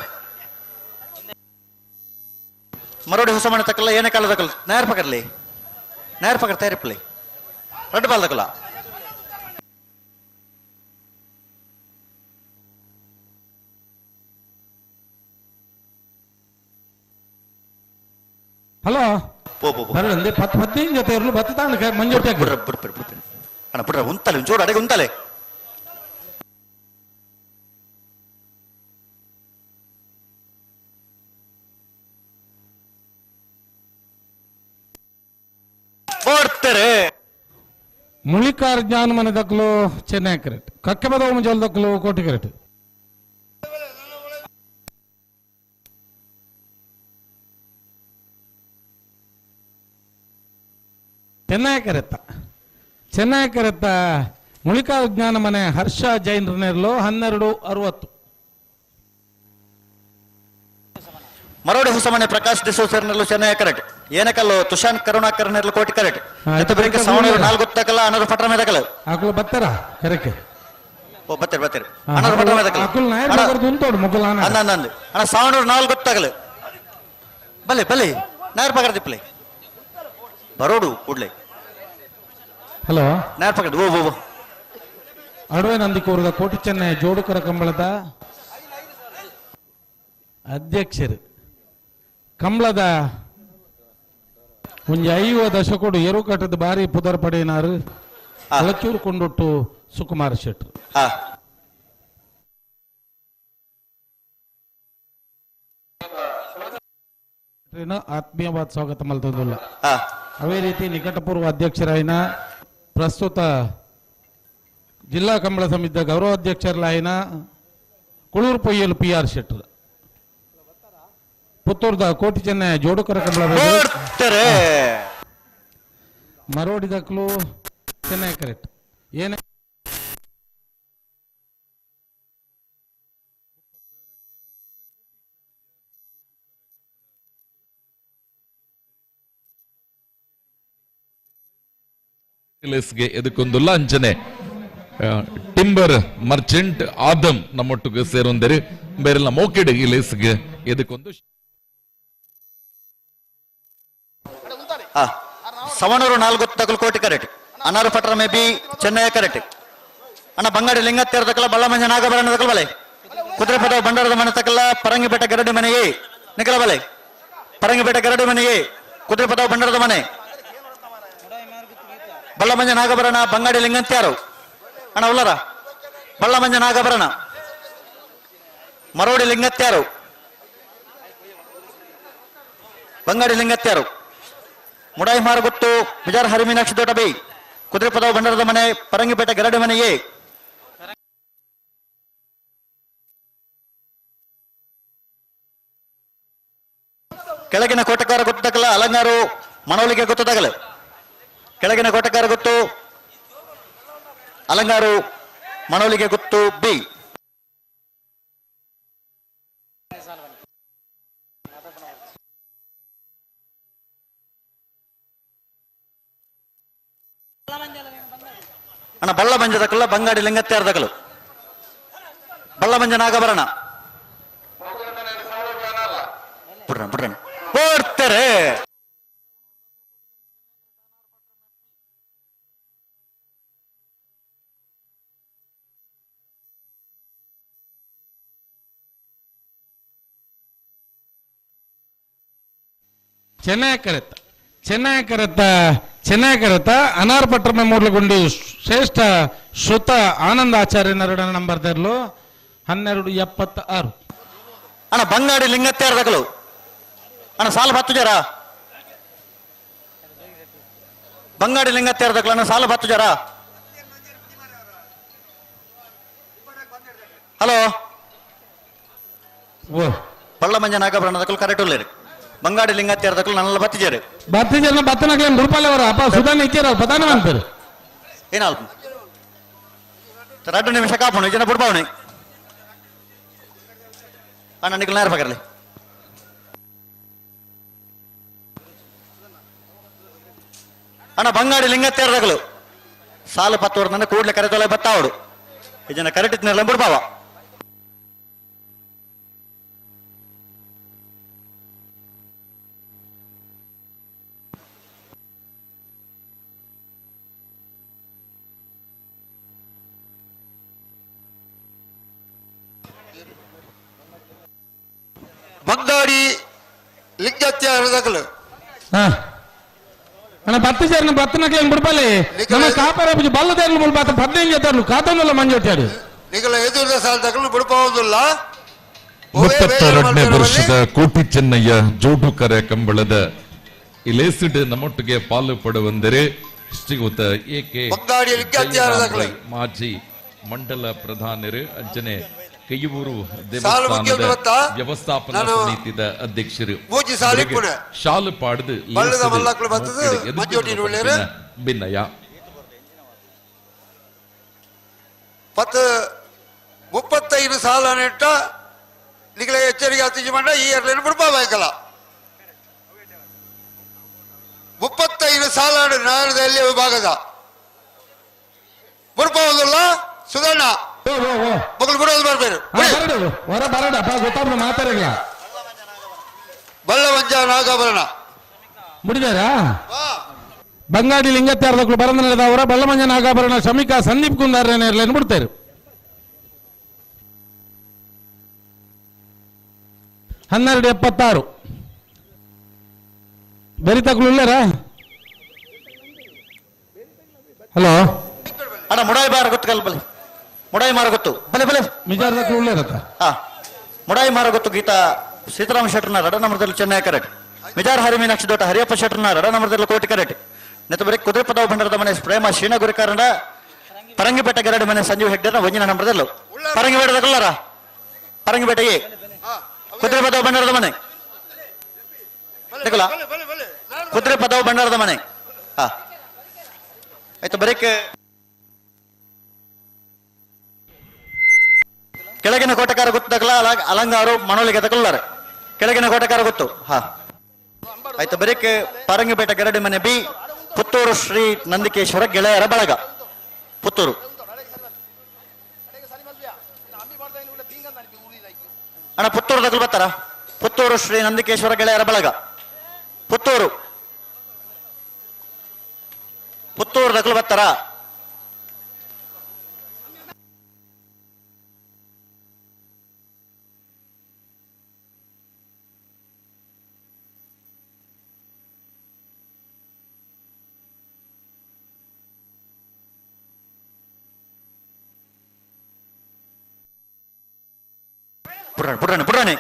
ಮರೋಡಿ ಹೊಸ ಮನೆ ತಕ್ಕಲ್ಲ ಏನೇ ಕಾಲದಕ್ಕಲ್ಲ ನಾಯರ್ ಪಕ್ಕರ್ಲಿ ನಾಯರ್ ಪಕ್ಕ ತಯಾರಿಪ್ಲೆ ரெண்டு பால் தக்கலாம். ಹಲೋ ಪೋ ಪೋ ಬರಲಂದೆ 10 15 ಜೊತೆ ಇರಲು ಬತ್ತಾನ ಮಂಜೋಟಿ ಬಿಡ್ರ ಬಿಡ್ರ ಬಿಡ್ರ ಅಣ್ಣ ಬಿಡ್ರ ಉಂತಲೆ ಜೋರು ಅಡೆಗೆ ಉಂತಲೆ. ಬೋಡ್ತಾರೆ ಮುಳಿಕಾರ್ ಜ್ಞಾನ ಮನೆ ದಕ್ಕಲು ಚೆನ್ನೈ ಕರೆಕ್ಟ್ ಕಕ್ಕೆ ಬದವ ಜಲ್ ದಕ್ಕಲು ಕೋಟಿ ಕರೆಕ್ಟ್. ಚೆನ್ನೈ ಕರೆತ್ತ ಚೆನ್ನೈ ಕರೆತ್ತ ಮುಳಿಕಾರ್ ಜ್ಞಾನ ಮನೆ ಹರ್ಷ ಜೈನ್ ನೇರ್ಲು 12:60. ಮರೋಡಿ ಹೊಸಮನೆ ಪ್ರಕಾಶ್ ಡಿಸೋಸರ್ನಲ್ಲೂ ಚೆನ್ನೈ ಕರೆಕ್ಟ್. ಏನಕಲ್ಲು ತುಷಾನ್ ಕರುಣಾಕರ್ ನೆರ್ಲು ಕೋಟಿ ಕರೆಕ್ಟ್. ಬೆಳಿಗ್ಗೆ ಸವಣೂರು ನಾಲ್ಕು ತಕಲ ಅನರು ಪಟ್ರ ಮೇದಕಲ ಅಕುಲು ಬತ್ತಾರ ಕರೆಕ್ಟ್. ಓ ಬತ್ತಾರೆ ಬತ್ತಾರೆ ಅನರು ಪಟ್ರ ಮೇದಕಲ ಅಕುಲು ನಾಯರ್ ಬಗರ್ದು ಉಂಟೋಡು ಮುಗುಲಾನ ಅಂದ ಅಂದ ಅಣ್ಣ ಸವಣೂರು ನಾಲ್ಕು ತಕಲ ಬಲೆ ಬಲೆ ನಾಯರ್ ಪಗರ ದಿಪ್ಪಲೆ ಬರೋಡು ಕೂಡ್ಲೆ. ಹಲೋ ನಾಯರ್ ಪಗರ್ದು ಓ ಓ ಅಡವೆ ನಂದಿಕೋರದ ಕೋಟಿ ಚೆನ್ನೈ ಜೋಡುಕರ ಕಂಬಳದ ಅಧ್ಯಕ್ಷರು ಕಂಬಳದ ಒಂಜಿ 50 ದಶಕೋಡು ಎರು ಕಟ್ಟದ ಬಾರಿ ಪುದರ್ ಪಡೆಯಿನಾರು ಅಲಚೂರು ಕೊಂಡೊಟ್ಟು ಸುಕುಮಾರ್ ಶೆಟ್ರು. ಆತ್ಮೀಯವಾದ ಸ್ವಾಗತ ಮಲ್ತದಲ್ಲ. ಅದೇ ರೀತಿ ನಿಕಟಪೂರ್ವ ಅಧ್ಯಕ್ಷರಾಯಿನ ಪ್ರಸ್ತುತ ಜಿಲ್ಲಾ ಕಂಬಳ ಸಮಿತಿಯ ಗೌರವ ಅಧ್ಯಕ್ಷರಾಯಿನ ಕುಳೂರು ಪೊಯ್ಯಲು ಪಿ ಆರ್ ಶೆಟ್ರು ಪುತ್ತೂರ್ದ ಕೋಟಿ ಚೆನ್ನೈ ಜೋಡುಕರ ಕಂಬಳ ಮರೋಡಿ ದಕ್ಲು ಚೆನ್ನೈ ಕರೆಕ್ಟ್. ಏನೇ ಎದಕ್ಕೊಂದುಲ್ಲ ಅಂಚನೆ ಟಿಂಬರ್ ಮರ್ಚೆಂಟ್ ಆದಮ್ ನಮ್ಮೊಟ್ಟಿಗೆ ಸೇರೊಂದರೆ ಬೇರೆಲ್ಲ ಮೋಕೆಡ್ ಈ ಲೇಸ್ಗೆ ಎದಕ್ಕೊಂದು ಸವಣೂರು ನಾಲ್ಕು ತಕಲು ಕೋಟಿ ಕರೆಕ್ಟ್. ಅನಾರು ಪಟ್ರ ಮೇ ಬಿ ಚೆನ್ನೈ ಕರೆಕ್ಟ್. ಅಣ್ಣ ಬಂಗಾಡಿ ಲಿಂಗತ್ತೇರ ತಕಲ ಬಳ್ಳಮಂಜ ನಾಗಭರಣ ತಕಲ ಬಲೆ ಕುದುರೆಪದ ಬಂಡಾರದ ಮನೆ ತಕಲ ಪರಂಗಿಪೇಟೆ ಗರಡಿ ಮನೆಯೇ ನಿಕಲ ಬಲೆ ಪರಂಗಿಪೇಟೆ ಗರಡಿ ಮನೆಯೇ ಕುದುರೆಪದ ಬಂಡಾರದ ಮನೆ ಬಳ್ಳಮಂಜ ನಾಗಭರಣ ಬಂಗಾಡಿ ಲಿಂಗಂತ್ಯಾರು ಅಣ್ಣ ಉಲ್ಲರ ಬಳ್ಳಮಂಜ ನಾಗಭರಣ ಮರೋಡಿ ಲಿಂಗತ್ಯಾರು ಬಂಗಾಡಿ ಲಿಂಗತ್ಯಾರು ಮುಡಾಯಿ ಮಾರುಗುತ್ತು ಬಿಜಾರ್ ಹರಿಮೀನಾಕ್ಷಿ ದೊಡ್ಡ ಬೈ ಕುದುರೆಪದವು ಬಂಡಾರದ ಮನೆ ಪರಂಗಿಪೇಟೆ ಗರಡಿ ಮನೆಯೇ ಕೆಳಗಿನ ಕೋಟಕಾರ ಗೊತ್ತಕಲ ಅಲಂಗಾರು ಮನವಲಿಗೆ ಗೊತ್ತದಾಗಲ ಕೆಳಗಿನ ಕೋಟಕಾರ ಗೊತ್ತು ಅಲಂಗಾರು ಮನವಲಿಗೆ ಗೊತ್ತು ಬಿ. ಅಣ್ಣ ಬಳ್ಳ ಮಂಜದಕಲ್ಲ ಬಂಗಾಡಿ ಲಿಂಗತ್ತೇರ್ದಕಲು ಬಳ್ಳಮಂಜ ನಾಗಭರಣ ಬಿಡ್ರಣ ಬಿಡ್ರಣ ಓಡ್ತಾರೆ. ಚೆನ್ನೈ ಕರೆತ್ತ ಚೆನ್ನೈ ಕರೆತ್ತ ಚೆನ್ನೈ ಕರೆತ್ತ ಅನಾರ್ ಪಟ್ಟಣ ಮೂರ್ಲಗುಂಡಿ ಶ್ರೇಷ್ಠ ಶ್ರುತ ಆನಂದ ಆಚಾರ್ಯ ನರಡನ ನಂಬರ್ ತೆರಲು 12:76. ಅಣ್ಣ ಬಂಗಾಡಿ ಲಿಂಗತ್ತೇರ್ದಕಲು ಅಣ್ಣ ಸಾಲ 10 ಜರ ಬಂಗಾಡಿ ಲಿಂಗತ್ತೇರ್ದಕಲು ಅಣ್ಣ ಸಾಲ 10 ಜರ. ಹಲೋ ಬಳ್ಳಮಂಜ ನಾಗಭರಣದಕಲು ಕರೆಕ್ಟ್ ಉಳ್ಳೇರಿ ಬಂಗಾಡಿ ಲಿಂಗತ್ತೇರ್ದಕಲು ನನ್ನೆಲ್ಲ ಬತ್ತಿಜೇರು ಬತ್ತಿಜೇರು ಬತ್ತನಾಗ್ಲೇ ರೂಪಾಯಿ ಅಪ್ಪ ಸುಧಾನ ಇಚ್ಚಾರ ಬದಾನ ಅಂತಾರೆ ಏನಾಲ್ 2 ನಿಮಿಷ ಕಾಪುಣು ಜನ ಬಿಡ್ಬಾವಣಿ ಅಣ್ಣ ನಿಖಲ್ ನೇರ ಪಕರ್ಲಿ ಅಣ್ಣ ಬಂಗಾಡಿ ಲಿಂಗತ್ತೇರ್ದಕಲು ಸಾಲು 10 ವರ್ಷ ಕೂಡಲೇ ಕರೆತೊಲೆ ಬತ್ತಾವಡು ಈ ಜನ ಕರೆಕ್ಟ್ ಇದ್ನೆಲ್ಲ ಬಿಡ್ಬಾವ. ಬಂಗಾಡಿ ಲಿಂಗತ್ಯಾರದಕಲು ಅಣ್ಣ 10 ಜನ 10 ನಕ್ಲೆ ಬುಡ್ಪಾಲೆ ನಮ್ಮ ಕಾಪರ ಬಲ್ಲದೇರ್ಲು ಮುಲ್ಪ 15 ಜೊತೆ ಕಾತೊಂದುಲ್ಲ ಮಂಜೊಟ್ಟಾರು ನಿಗಲ ಎದುರುದ ಸಾಲದಕ್ಕಲು ಬುಡ್ಪಾವುದಿಲ್ಲ. 32ನೇ ವರ್ಷದ ಕೋಟಿ ಚೆನ್ನಯ್ಯ ಜೋಡುಕರೆ ಕಂಬಳದ ಇಲೇಸಿಡ್ ನಮ್ಮೊಟ್ಟಿಗೆ ಪಾಲು ಪಡುವಂದರೆ ಶ್ರೀಯುತ ಎ ಕೆ ಮಾಜಿ ಮಂಡಲ ಪ್ರಧಾನರು ಅಂಜನೆ ಕೈಯೂರು ದೇವಸ್ಥಾನದ ವ್ಯವಸ್ಥಾಪನಾ ಸಮಿತಿಯ ಅಧ್ಯಕ್ಷರು ಶಾಲು ಪಾಡದು ಭಿನ್ನಯ 35 ಸಾಲ ನೆಟ್ಟ ನಿಗಲ ಎಚ್ಚರಿಕೆ ಅತಿಜಿ ಮಂಡ ಈ ಎರ್ಲೇನು ಬಿಡ್ಪಾಬೇಕಲ್ಲ. 35 ಸಾಲ ನಾಡದಲ್ಲಿ ವಿಭಾಗದ ಬಿಡ್ಪಾವುದಿಲ್ಲ. ಸುಧಣ್ಣ ಮಗಳು ಬಿಡೋದು ಬರ್ಬೇರು ಹೊರ ಬರಡಪ್ಪ ಗೊತ್ತಾಗ ಮಾತಾಡಲ್ಲ. ಬಲ್ಲವಂಜ ನಾಗಾಭರಣ ಮುಡಿದಾರಾ ಬಂಗಾಡಿ ಲಿಂಗತ್ಯಾರದಕ್ಕೂ ಬರಂದ ನಡೆದವರ ಬಲ್ಲಮಂಜ ನಾಗಾಭರಣ ಶಮಿಕಾ ಸಂದೀಪ್ ಕುಂದಾರ್ನೇರ್ಲೇನು ಬಿಡ್ತಾರೆ. 12:76 ಬೆರಿತಕ್ಕೂ ಇಲ್ಲರಾ? ಹಲೋ ಅಣ್ಣ ಮುಡಾಯಿ ಬಾರ ಗೊತ್ತು ಕಲ್ ಬಲೆ ಮುಡಾಯಿ ಮಾರ ಗೊತ್ತು ಬಲೆ ಬಲೆ ಮಿಜಾರ್ದಕ್ಕೂ ಉಳ್ಳೇರತ್ತ. ಹಾ ಮುಡಾಯಿ ಮಾರ ಗೊತ್ತು ಗೀತಾ ಸೀತಾರಾಮ ಶೆಟ್ಟರ್ನ ರಡ ನಂಬರ್ದಲ್ಲಿ ಚೆನ್ನೈ ಕರೆಕ್ಟ್. ಮಿಜಾರ್ ಹರಿ ಮೀನಾಕ್ಷಿ ದೋಟ ಹರಿಯಪ್ಪ ಶೆಟ್ಟರ್ನ ರಡ ನಂಬರ್ದಲ್ಲಿ ಕೋಟಿ ಕರೆಕ್ಟ್. ನೆತ್ತ ಬರೀ ಕುದುರೆಪದವ ಭಂಡಾರದ ಮನೆ ಪ್ರೇಮ ಶ್ರೀನಗುರಿಕಾರಣ ಪರಂಗಿಪೇಟೆ ಗರಡಿ ಮನೆ ಸಂಜೀವ್ ಹೆಗ್ಡೆನ ಒಂಜಿನ ನಂಬರ್ದಲ್ಲೂ ಪರಂಗಿಪೇಟೆದ ಕಲ್ಲರ ಪರಂಗಿಪೇಟೆ ಎ ಕುದುರೆಪದವ ಭಂಡಾರದ ಮನೆ ಕುದುರೆಪದವ ಭಂಡಾರದ ಮನೆ. ಹಾ ಆಯ್ತು ಬರೀಕ್ ಕೆಳಗಿನ ಕೋಟೆಕಾರ ಗೊತ್ತಲ್ಲ ಅಲಂಗಾರು ಮನೋಲಿಗೆ ತಗೊಳ್ಳಾರೆ ಕೆಳಗಿನ ಕೋಟೆಕಾರ ಗೊತ್ತು. ಹಾ ಆಯ್ತು ಬರೀಕ್ ಪರಂಗಿಪೇಟೆ ಗರಡಿ ಮನೆ ಬಿ ಪುತ್ತೂರು ಶ್ರೀ ನಂದಿಕೇಶ್ವರ ಗೆಳೆಯರ ಬಳಗ ಪುತ್ತೂರು. ಅಣ್ಣ ಪುತ್ತೂರು ತಗೊಳ್ ಬರ್ತಾರ? ಪುತ್ತೂರು ಶ್ರೀ ನಂದಿಕೇಶ್ವರ ಗೆಳೆಯರ ಬಳಗ ಪುತ್ತೂರು ಪುತ್ತೂರು ತಗೊಳ್ ಬರ್ತಾರ? ಪುರಾಣಿ ಪುರಾಣಿ ಪುರಾಣಿ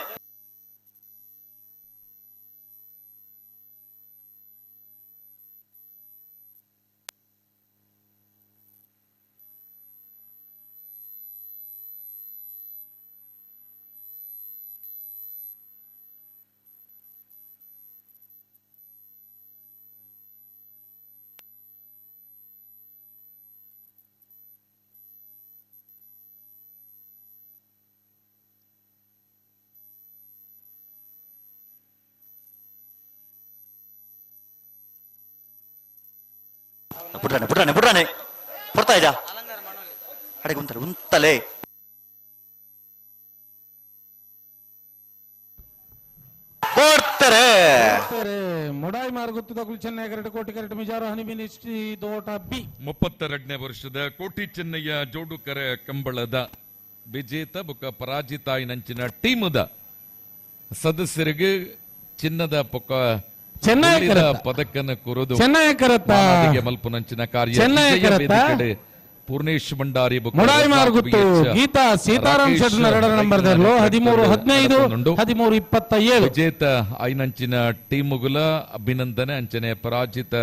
ಪುಟ್ರಾಣೆ ಪುಟ್ರಾಣೆ ಪುಟ್ರಾಣೆ ಪುಡ್ತಾ ಇದ್ಯಾ ಅಡೆ ಉಂತಲೆ ಉಂತಲೆ ಕೊಡ್ತಾರೆ. ಮೊಡಾಯಿ ಮಾರ್ಗುತ್ತದಕ್ಕೂ ಚೆನ್ನೈ ಕರೆಕ್ಟ್ ಕೋಟಿ ಕರೆಕ್ಟ್ ಮಿಜಾರು ಹನಿಬಿನಿ ಶ್ರೀ ದೋಟ ಬಿ. 32ನೇ ವರ್ಷದ ಕೋಟಿ ಚೆನ್ನಯ್ಯ ಜೋಡುಕರೆ ಕಂಬಳದ ವಿಜೇತ ಬೊಕ್ಕ ಪರಾಜಿತ ನಂಚಿನ ಟೀಮದ ಸದಸ್ಯರಿಗೆ ಚಿನ್ನದ ಪೊಕ್ಕ ಚೆನ್ನೈ ಪದಕನ ಕೊರದು ಚೆನ್ನೈ ಕರತ್ತ ಮಲ್ಪುನಂಚಿನ ಕಾರ್ಯ ಚೆನ್ನೈ ಕರತ್ತ ಪೂರ್ಣೇಶ್ ಭಂಡಾರಿ ಮೊಡಾಯಿ ಮಾರ್ಗುತ್ತು ಗೀತಾ ಸೀತಾರಾಮ್ ಶೆಟ್ಟರ್ ಎರಡರ ನಂಬರ್ 13 15 13 27. ವಿಜೇತ ಐನಂಚಿನ ಟೀಮುಗಳ ಅಭಿನಂದನೆ ಅಂಚನೆ ಪರಾಜಿತ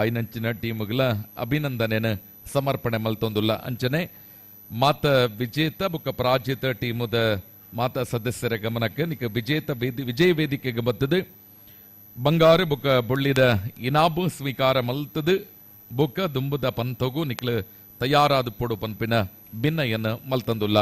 ಐನಂಚಿನ ಟೀಮುಗಳ ಅಭಿನಂದನೆ ಸಮರ್ಪಣೆ ಮಲ್ತೊಂದುಲ್ಲ. ಅಂಚನೆ ಮಾತ ವಿಜೇತ ಬೊಕ್ಕ ಪರಾಜಿತ ಟೀಮುದ ಮಾತ ಸದಸ್ಯರ ಗಮನಕ್ಕೆ ನಿಕ ವಿಜೇತ ವಿಜಯ ವೇದಿಕೆಗೆ ಬರ್ತದೆ ಬಂಗಾರು ಬೊಕ್ಕ ಬೊಳ್ಳಿದ ಇನಾಬು ಸ್ವೀಕಾರ ಮಲ್ತದು ಬೊಕ್ಕ ದುಂಬುದ ಪಂಥಗೂ ನಿಕ್ಲು ತಯಾರಾದ ಪೊಡು ಪಂಪಿನ ಭಿನ್ನಯನ್ನು ಮಲ್ತಂದುಲ್ಲ.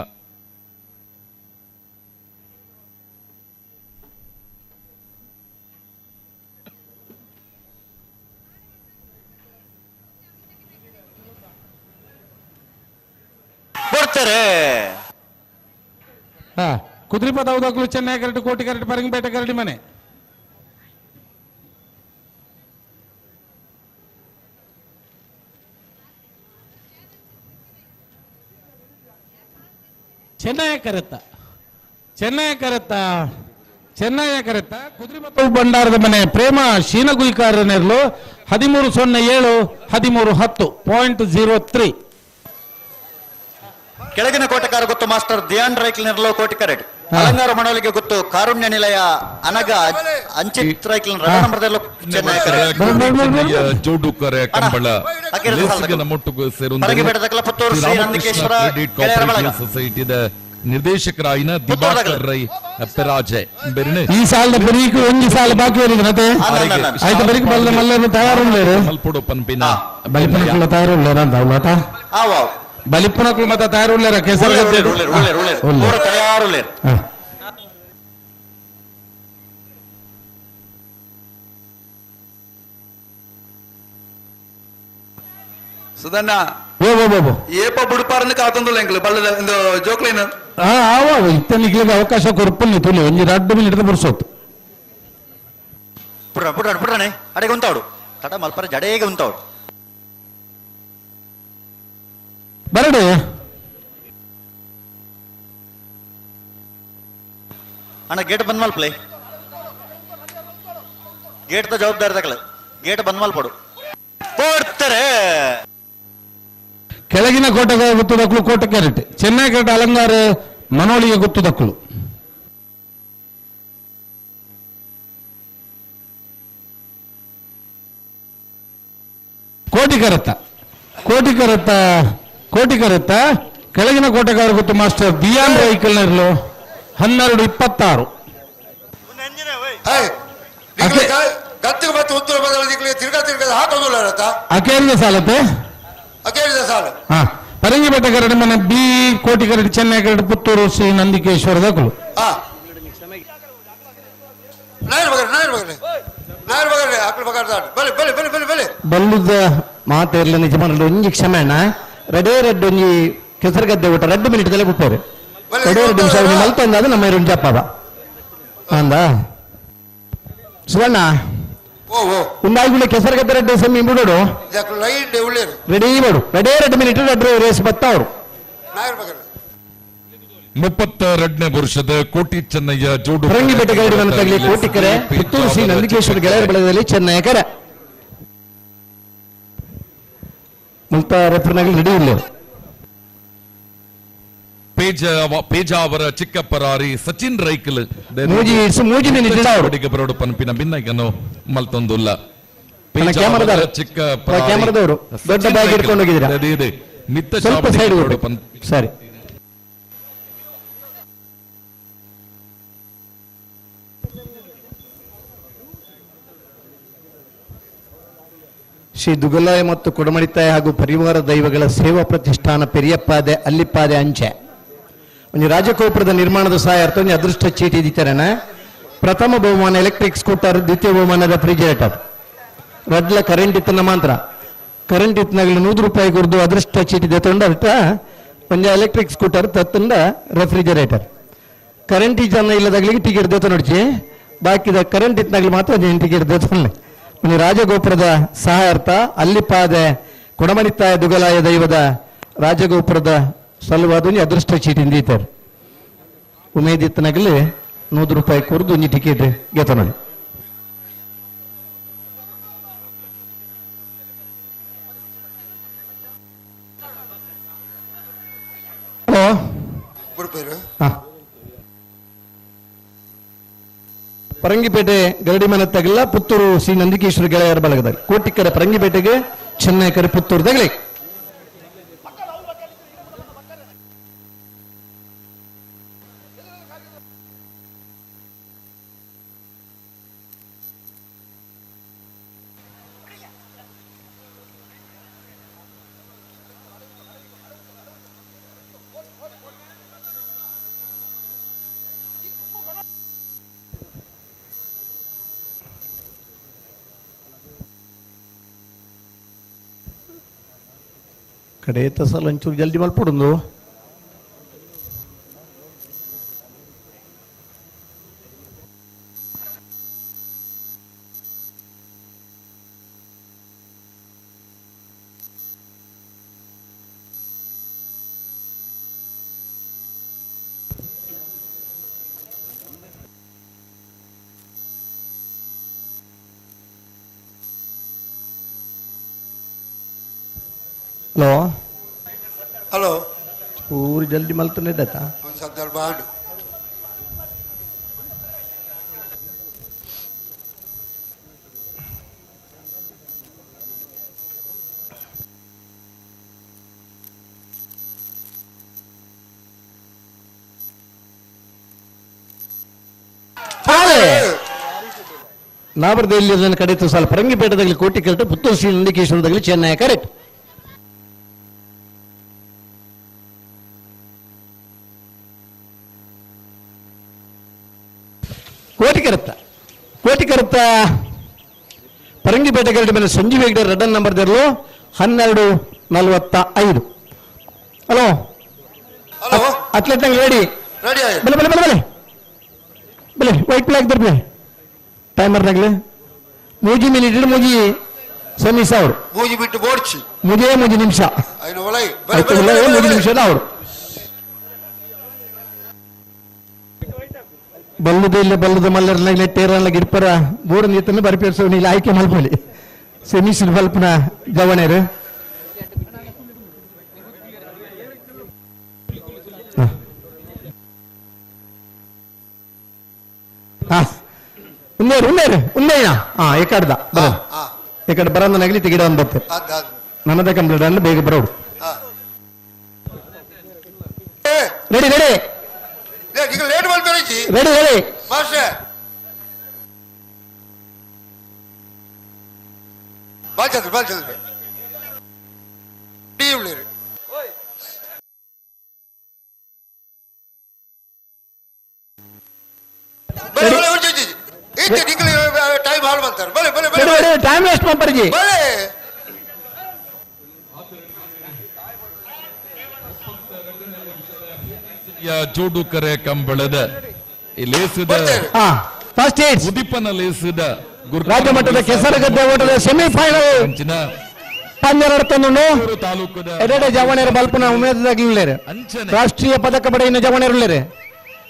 ಕೊಡ್ತಾರೆ. ಕುದ್ರಿಪದ ಹೌದಾಗ್ಲು ಚೆನ್ನೈ ಕರೆಕ್ಟ್ ಕೋಟಿ ಕರೆಕ್ಟ್ ಪರಂಗಿಪೇಟೆ ಕರಡಿ ಮನೆ. ಚೆನ್ನೈ ಕರೆತ್ತ ಚೆನ್ನೈ ಕರೆತ್ತ ಚೆನ್ನಯ್ಯ ಕರೆತ ಕುದುರೆಮತ್ತು ಭಂಡಾರದ ಮನೆ ಪ್ರೇಮ ಶೀನಗುಯಿಕಾರ ನೆರಳು 13.07 13.10 0.03. ಕೆಳಗಿನ ಕೋಟಕಾರ ಗೊತ್ತು ಮಾಸ್ಟರ್ ಧ್ಯಾನ್ ರೈಕ್ಲ್ ನೆರಳು ಕೋಟಿ ಕರೆಟ್. ಅಲಂಗಾರ ಮನೋಲಿಗೆ ಗೊತ್ತು ಕಾರುಣ್ಯ ನಿಲಯ ಅನಗ ಅಂಚಿತ್ ರೈಕ್ಲ್ ನಂಬರ್ದಲ್ಲೂ ಚೆನ್ನೈ ಜೋಡು ಕರೆ ಕಂಬಳ ಸೊಸೈಟಿದ ನಿರ್ದೇಶಕರಾಯಿನ ದಿವಾಕರ್ ರೈ ಪೆರಾಜೆ ಬೆರ್ನೆ ಈ ಸಾಲದ ಬರೀಕ್ ಒಂಜಿ ಸಾಲ ಬಾಕಿ ಒರಿದಿನತೆ ಆಯ್ತು ಬರೀಕ್ ಬಲ್ಲ ಮಲ್ಲರು ತಯಾರುಳ್ಳೇರು ಮಲ್ಪೊಡು ಪನ್ಪಿನ ಬಲಿಪನಕುಲ ತಯಾರುಳ್ಳೇರ ಅಂತ ಅವಲಾಟ ಬಲಿಪನಕುಲ ಮತ ತಯಾರುಳ್ಳೇರ ಕೆಸರು ತಯಾರುಳ್ಳೇರು. ಸುಧಣ್ಣ ಏಪ ಬುಡುಪಾರನ್ನು ಕಾತೊಂದುಲ್ಲ ಎಂಕ್ಲು ಬಲ್ಲದ ಇಂದು ಜೋಕ್ಲೇನು ಆವ ಇತ್ತನಿಗೆ ಅವಕಾಶ ಕೊರ್ಪಲ್ಲಿ ತುಲಿ ಒಂಜಿ ರಡ್ಡು ಮಿನಿಟ್ ಬರ್ಸೋತು ಪುಡ್ರ ಪುಡ್ರ ಪುಡ್ರನೆ ಅಡೆಗೆ ಉಂತಾವಡು ತಡ ಮಲ್ಪರ ಜಡೇಗೆ ಉಂತಾವಡು ಬರಡೆ ಅಣ್ಣ ಗೇಟ್ ಬಂದ್ ಮಲ್ಪಲೆ ಗೇಟ್ ತ ಜವಾಬ್ದಾರಿ ತಕಲೆ ಗೇಟ್ ಬಂದ್ ಮಲ್ಪಡು ಕೊಡ್ತಾರೆ. ಕೆಳಗಿನ ಕೋಟೆಗೆ ಗೊತ್ತದಕ್ಕಳು ಕೋಟೆ ಕ್ಯಾರೆಟ್ ಚೆನ್ನೈ ಕ್ಯಾರೆಟ್ ಅಲಂಗಾರ ಮನೋಳಿಗೆ ಗೊತ್ತದಕ್ಕಳು. ಕೋಟಿಕರತ್ತ ಕೋಟಿಕರತ್ತ ಕೋಟಿಕರತ್ತ ಕೆಳಗಿನ ಕೋಟೆಗಾರ ಗೊತ್ತು ಮಾಸ್ಟರ್ ದಿಯಾನ್ ರೈಕಲ್ನರ್ಲು 12.26. ಅಕೇರಿದ ಸಾಲತೆ ಪರಂಗಿಪೇಟೆ ಕರಡಿ ಮನೆ ಬಿ ಕೋಟಿ ಕರಡಿ ಚೆನ್ನೈ ಕರಡಿ ಪುತ್ತೂರು ಶ್ರೀ ನಂದಿಕೇಶ್ವರ ದಕ್ಕಲು. ಬಲ್ಲುದ ಮಾತೆರ್ಲ ನಿಜ ಮಾಡಲು ಒಂಜಿ ಕ್ಷಮೆಣ ರೆಡೇ ರೆಡ್ ಒಂಜಿ ಕೆಸರುಗದ್ದೆ ಊಟ 2 ಮಿನಿಟ್ ದಲ್ಲೇ ಬಿಟ್ಟರೆ 2 ನಿಮಿಷ ಮಲ್ತೊಂದಾದ ನಮ್ಮ ಎರಡು ಜಪ್ಪಾದ ಅಂದ ಸುವರ್ಣ ಉಂದಾಗುಲೆ ಕೆಸರುಗದ್ದೆ ರೆಡ್ಡಿ ಸೆಮ್ಮಿ ಬಿಡೋಡು ರೆಡಿ ಮಾಡು ರೆಡೇ 2 ಮಿನಿಟ್ ರೆಡ್ ರೇಸ್ ಬತ್ತವರು. 32ನೇ ವರ್ಷದ ಕೋಟಿ ಚೆನ್ನಯ್ಯ ಜೋಡು ಪರಂಗಿಪೇಟೆ ಗೈಡ್ ತಗಲಿ ಕೋಟಿಕೆರೆ ಪುತ್ತೂರು ಶ್ರೀ ನಂದಿಕೇಶ್ವರ ಗೆಳೆಯರ ಬಳಗದಲ್ಲಿ ಚೆನ್ನಯ್ಯ ಕರೆ ಮುಲ್ತ ರೆಫರ್ನಾಗಲಿ ರೆಡಿ ಇಲ್ಲ. ಪೇಜಾವರ ಚಿಕ್ಕಪ್ಪರಾರಿ ಸಚಿನ್ ರೈಕಲ್ ಬರೋಡು ಪನ್ಪಿನ ಭಿನ್ನಗನು ಮಲ್ತೊಂದುಲ್ಲ. ಚಿಕ್ಕ ಕ್ಯಾಮರಾದವರು ದೊಡ್ಡ ಬ್ಯಾಗ್ ಇಟ್ಕೊಂಡು ಹೋಗಿದ್ದೀರಾ? ಸ್ವಲ್ಪ ಸೈಡ್ ಸರಿ. ಶ್ರೀ ದುಗಲಾಯ ಮತ್ತು ಕೊಡಮಣಿತಾಯ ಹಾಗೂ ಪರಿವಾರ ದೈವಗಳ ಸೇವಾ ಪ್ರತಿಷ್ಠಾನ ಪೆರಿಯಪ್ಪಾದೆ ಅಲ್ಲಿಪ್ಪಾದೆ ಅಂಚೆ ಒಂದು ರಾಜಗೋಪುರದ ನಿರ್ಮಾಣದ ಸಹಾಯಾರ್ಥ ಒಂದು ಅದೃಷ್ಟ ಚೀಟಿ ಇದ್ದಿತ್ತಾರಣ. ಪ್ರಥಮ ಬಹುಮಾನ ಎಲೆಕ್ಟ್ರಿಕ್ ಸ್ಕೂಟರ್, ದ್ವಿತೀಯ ಬಹುಮಾನ ರೆಫ್ರಿಜರೇಟರ್. ರಡ್ಲ ಕರೆಂಟ್ ಇತ್ತನ ಮಾತ್ರ ಕರೆಂಟ್ ಇತ್ತನಾಗಲಿ 100 ರೂಪಾಯಿ ಕೊರ್ದು ಅದೃಷ್ಟ ಚೀಟಿ ತೊಂಡ ಒಂಜ ಎಲೆಕ್ಟ್ರಿಕ್ ಸ್ಕೂಟರ್ ತತ್ತಂಡ ರೆಫ್ರಿಜರೇಟರ್. ಕರೆಂಟ್ ಜನ ಇಲ್ಲದಾಗ್ಲಿಗೆ ಟಿಕೆಟ್ ದೇತ ನೋಡ್ಚಿ, ಬಾಕಿದ ಕರೆಂಟ್ ಇತ್ತನಾಗ್ಲಿ ಮಾತ್ರ ಟಿಕೆಟ್ ದೇತೊಂಡೆ. ಒಂದು ರಾಜಗೋಪುರದ ಸಹಾಯಾರ್ಥ ಅಲ್ಲಿಪಾದೆ ಕೊಡಮಣಿತ್ತಾಯ ದುಗಲಾಯ ದೈವದ ರಾಜಗೋಪುರದ ಸಲುವಾದ ಒಂಜಿ ಅದೃಷ್ಟ ಚೀಟಿ ಇಂದೀತಾರೆ. ಉಮೇದಿತ್ತನಾಗಲಿ 100 ರೂಪಾಯಿ ಕೊರ್ದು ಒಂಜಿ ಟಿಕೆಟ್ ಗೆತ ನೋಡಿ. ಹಲೋ ಪರಂಗಿಪೇಟೆ ಗರಡಿಮನೆ ತಗಲ ಪುತ್ತೂರು ಶ್ರೀ ನಂದಿಕೇಶ್ವರ ಗೆಳೆಯರ ಬಳಗದಲ್ಲಿ ಕೋಟಿಕರ ಪರಂಗಿಪೇಟೆಗೆ ಚೆನ್ನೈಕರೆ ಪುತ್ತೂರು ತಗಲಿ. ಕಡೆಯ ಸಲ ಒಂಚೂರು ಜಲ್ದಿ ಮಲ್ಪೊಡೊಂದು ಹಲೋ ಹಲೋ ಚೂರು ಜಲ್ದಿ ಮಲ್ತನೆ ಆಯ್ತಾ? ಒಂದು ಸಂದರ್ಭ ಆಂಡು. ನಾಬರ್ದಲ್ಲಿ ಕಡೆತು ಸಾಲ ಪರಂಗಿಪೇಟದಲ್ಲಿ ಕೋಟಿ ಕರೆಕ್ಟ್, ಪುತ್ತೂರು ಶ್ರೀ ನಂದಿಕೇಶ್ವರದಲ್ಲಿ ಚೆನ್ನೈ ಕರೆಕ್ಟ್. ಕೋಟಿ ಕರೆತ್ತ ಕೋಟಿ ಕರೆತ್ತ ಪರಂಗಿಪೇಟೆ ಕರೆಕ್ಟ್ ಮೇಲೆ ಸಂಜೀವ್ ಹೆಗ್ಡೆ ರೆಡ್ಡನ್ ನಂಬರ್ ದೆರ್ಲು 12:45. ಹಲೋ ಹಲೋ ಅಥ್ಲೆಟ್ ನಂಗೆ ರೆಡಿ ರೆಡಿ. ಬಲೆ ಬಲೆ ಬಲೆ ಬಲೆ ಬಲೆ ವೈಟ್ ಫ್ಲಾಗ್ ದರ್ಬಲೆ ಟೈಮರ್ ನಗಲೆ ಮೂಜಿ ಮಿನಿಟ್ ಮೂಜಿ ಸೆಮಿಸ್ ಅವರು ಮೂಜಿ ಬಿಟ್ಟು ಬೋಡ್ಚಿ ಮುಜೇ ಮೂಜಿ ನಿಮಿಷ ಐನ ಒಳೈ ಆಯ್ತು, ಒಳಗೆ ಮೂಜಿ ನಿಮಿಷದ ಅವರು ಬಲ್ಲುದು ಇಲ್ಲ ಬಲ್ಲುದು ಮಲ್ಲರ್ನಾಗ್ಲೆ ಟೇರಲ್ಲ ಗಿಡ್ಪರ ಬೋರ್ ನೀತನ್ನು ಬರಿಪೇರ್ಸೋ ಇಲ್ಲ ಆಯ್ಕೆ ಮಲ್ಪಲಿ ಸೆಮಿಸ್ ಬಲ್ಪನ ಜವಣೇರು. ಉನ್ನೇರು ಉನ್ನೇರು ಉನ್ನೇನ ಹಾ ಎಕಡ್ದ ಬರ ಎಕಡೆ ಬರಂದ ನಗಲಿ ತೆಗಿಡ ಒಂದು ಬತ್ತೆ ನನ್ನದೇ ಕಂಪ್ಲೀಟ್ ಅಂದ್ರೆ ಬೇಗ ಬರೋಡು. ರೆಡಿ ರೆಡಿ ಈಗ ಲೇಟ್ ಮಾಡ್ಬೇಡಿ. Ready ready master Balchandra Balchandra team time ಹಾಳು ಮಾಡ್ತಾರೆ. ಬಲೆ ಬಲೆ ಬಲೆ ಟೈಮ್ ವೇಸ್ಟ್ ಮಾಡ್ಬಾರ್ದು. ಬಲೆ ಜೋಡು ಕರೆ ಕಂಬಳದ ಲೇಸಿದ ಫಸ್ಟ್ ಉದಿಪನ ಲೇಸಿದ ರಾಜ್ಯ ಮಟ್ಟದ ಕೆಸರುಗದ್ದೆ ಓಟದ ಸೆಮಿಫೈನಲ್ ಪಂದ್ಯ ನಡತೊಂದುಂಡು. ಎರಡೆ ಜವಣೇರು ಬಲ್ಪನ ಉಮೇದದಾಗಲಿಲ್ಲೇರು, ರಾಷ್ಟ್ರೀಯ ಪದಕ ಪಡೆಯಿನ ಜವಣೇರುಳ್ಳೇರು,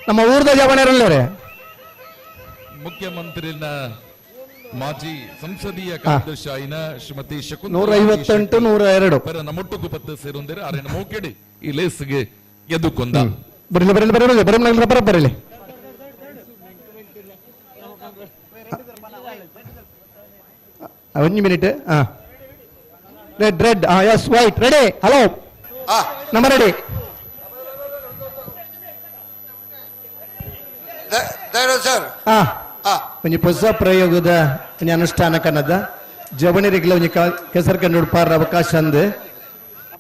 ನಮ್ಮ ಊರ್ದ ಜವಣೇರುಳ್ಳೇರು. ಮುಖ್ಯಮಂತ್ರಿನ ಮಾಜಿ ಸಂಸದೀಯ ಕಾರ್ಯದರ್ಶಿಯಾಯಿನ ಶ್ರೀಮತಿ ಶಕುಂತಲಾ 158 102 ಪರ ನಮ್ಮೊಟ್ಟುಗು ಪತ್ತು ಸೇರೊಂದಿರ ಆರೆನ ಮೋಕೆಡಿ ಈ ಲೇಸ್ಗೆ ಎದ್ದುಕೊಂದ. ಬರಲಿ ಬರಲಿ ಬರಲಿ ಬರಲಿ ಬರ ಬರಲಿ ಒಂದು ಮಿನಿಟ್. ಹಾ ರೆಡ್ ರೆಡ್ ಹಾ ಎಸ್ ವೈಟ್ ರೆಡಿ. ಹಲೋ ನಮ್ಮ ರೆಡಿ ಸರ್. ಹಾ ಒಂಜಿ ಹೊಸ ಪ್ರಯೋಗದ ಒಂಜಿ ಅನುಷ್ಠಾನ ಕನ್ನದ ಜವಣಿರಿಗ್ಲ ಒಂಜಿ ಕೆಸರು ಕಂಡು ಪಾರ ಅವಕಾಶ ಅಂದು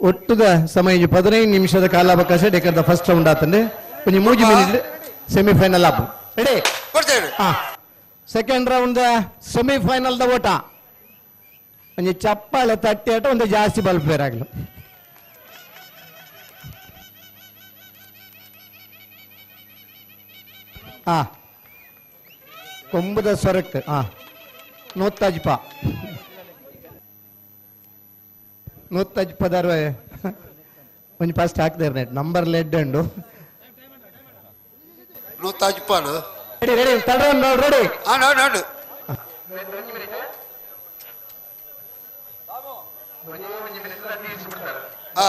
ಒಟ್ಟುದ ಸಮಯ ಒಂಜಿ 15 ನಿಮಿಷದ ಕಾಲಾವಕಾಶ ಡೆಕ್ಕದ ಫಸ್ಟ್ ರೌಂಡ್ ಆತಂದೆ ಒಂಜಿ 3 ಮಿನಿಟ್ ಸೆಮಿಫೈನಲ್ ಆಪು ರೆಡಿ. ಹಾ ಸೆಕೆಂಡ್ ರೌಂಡ್ ಸೆಮಿಫೈನಲ್ the ಓಟ ಒಂಜಿ ಚಪ್ಪಾಳೆ ತಟ್ಟಿ ಆಟ ಒಂದು ಜಾಸ್ತಿ ಬಲ್ಪ್ ಬೇರಾಗ್ಲು. ಹಾ ಕೊಂಬುದ ಸೊರಕ್ ಹಾ ನೂತ್ತಜ್ಪ ನೂತ್ತಜ್ಪದಾರು ಒಂಜಿ ಫಸ್ಟ್ ಹಾಕ್ತಾರೆ ನೆಟ್ ನಂಬರ್ ಲೆಡ್ ಉಂಡು ನೂತ್ತಜ್ಪನ ready ready third round ready. ಹಾ ನೋಡು ನೋಡು ಹಾ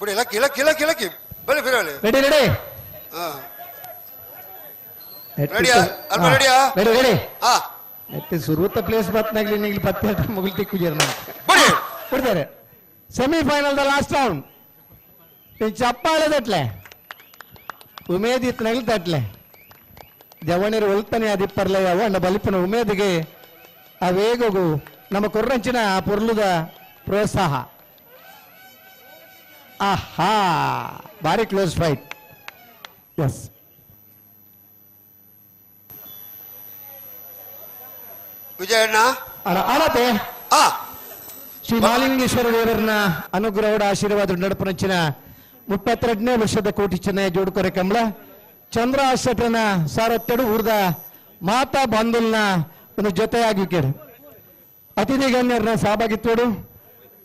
ಬಿಡಿ ಲಕ್ಕಿ ಲಕ್ಕಿ ಲಕ್ಕಿ ಲಕ್ಕಿ ಬಲೆ ಫಿರಲಿ ರೆಡಿ ರೆಡಿ ಹಾ ರೆಡಿಯಾ ಅಲ್ಪ ರೆಡಿಯಾ ರೆಡಿ ರೆಡಿ. ಹಾ ನೆಟ್ಟಿ ಸುರೂತ ಪ್ಲೇಸ್ ಬತ್ನಾಗ್ಲಿ ನಿಂಗ್ಲಿ ಪತ್ತೆ ಮುಗಿಲ್ ತಿಕ್ಕು ಬಿಡಿ ಬಿಡ್ತಾರೆ. ಸೆಮಿಫೈನಲ್ the last round ಚಪ್ಪಾಳೆ ತಟ್ಲೆ ಉಮೇದ್ ಇತ್ತನಾಗ್ಲಿ ತಟ್ಲೆ ಜವಣಿರು ಒಲ್ತಾನೆ ಅದಿಪ್ಪರ್ಲೆ ಯಾವ ಅಂಡ ಬಲಿಪನ ಉಮೇದಿಗೆ ಆ ವೇಗಗೂ ನಮ್ಮ ಕೊರ್ರಂಚಿನ ಆ ಪೊರ್ಲುದ ಪ್ರೋತ್ಸಾಹ. ಆಹಾ ಭಾರಿ ಕ್ಲೋಸ್ ಫೈಟ್. ಎಸ್ ವಿಜಯಣ್ಣ ಆಡತೆ ಶ್ರೀ ಮಾಲಿಂಗೇಶ್ವರ ದೇವರನ್ನ ಅನುಗ್ರಹದ ಆಶೀರ್ವಾದ ನಡಪನಂಚಿನ 32ನೇ ವರ್ಷದ ಕೋಟಿ ಚೆನ್ನೈ ಜೋಡುಕೊರೆ ಕಂಬಳ ಚಂದ್ರ ಶೆಟ್ಟರನ ಸಾರತ್ತೆಡು ಊರ್ದ ಮಾತಾ ಬಾಂಧುಲ್ನ ಒಂದು ಜೊತೆಯಾಗಿ ಅತಿಥಿ ಗಣ್ಯರನ್ನ ಸಹಭಾಗಿತ್ವಡು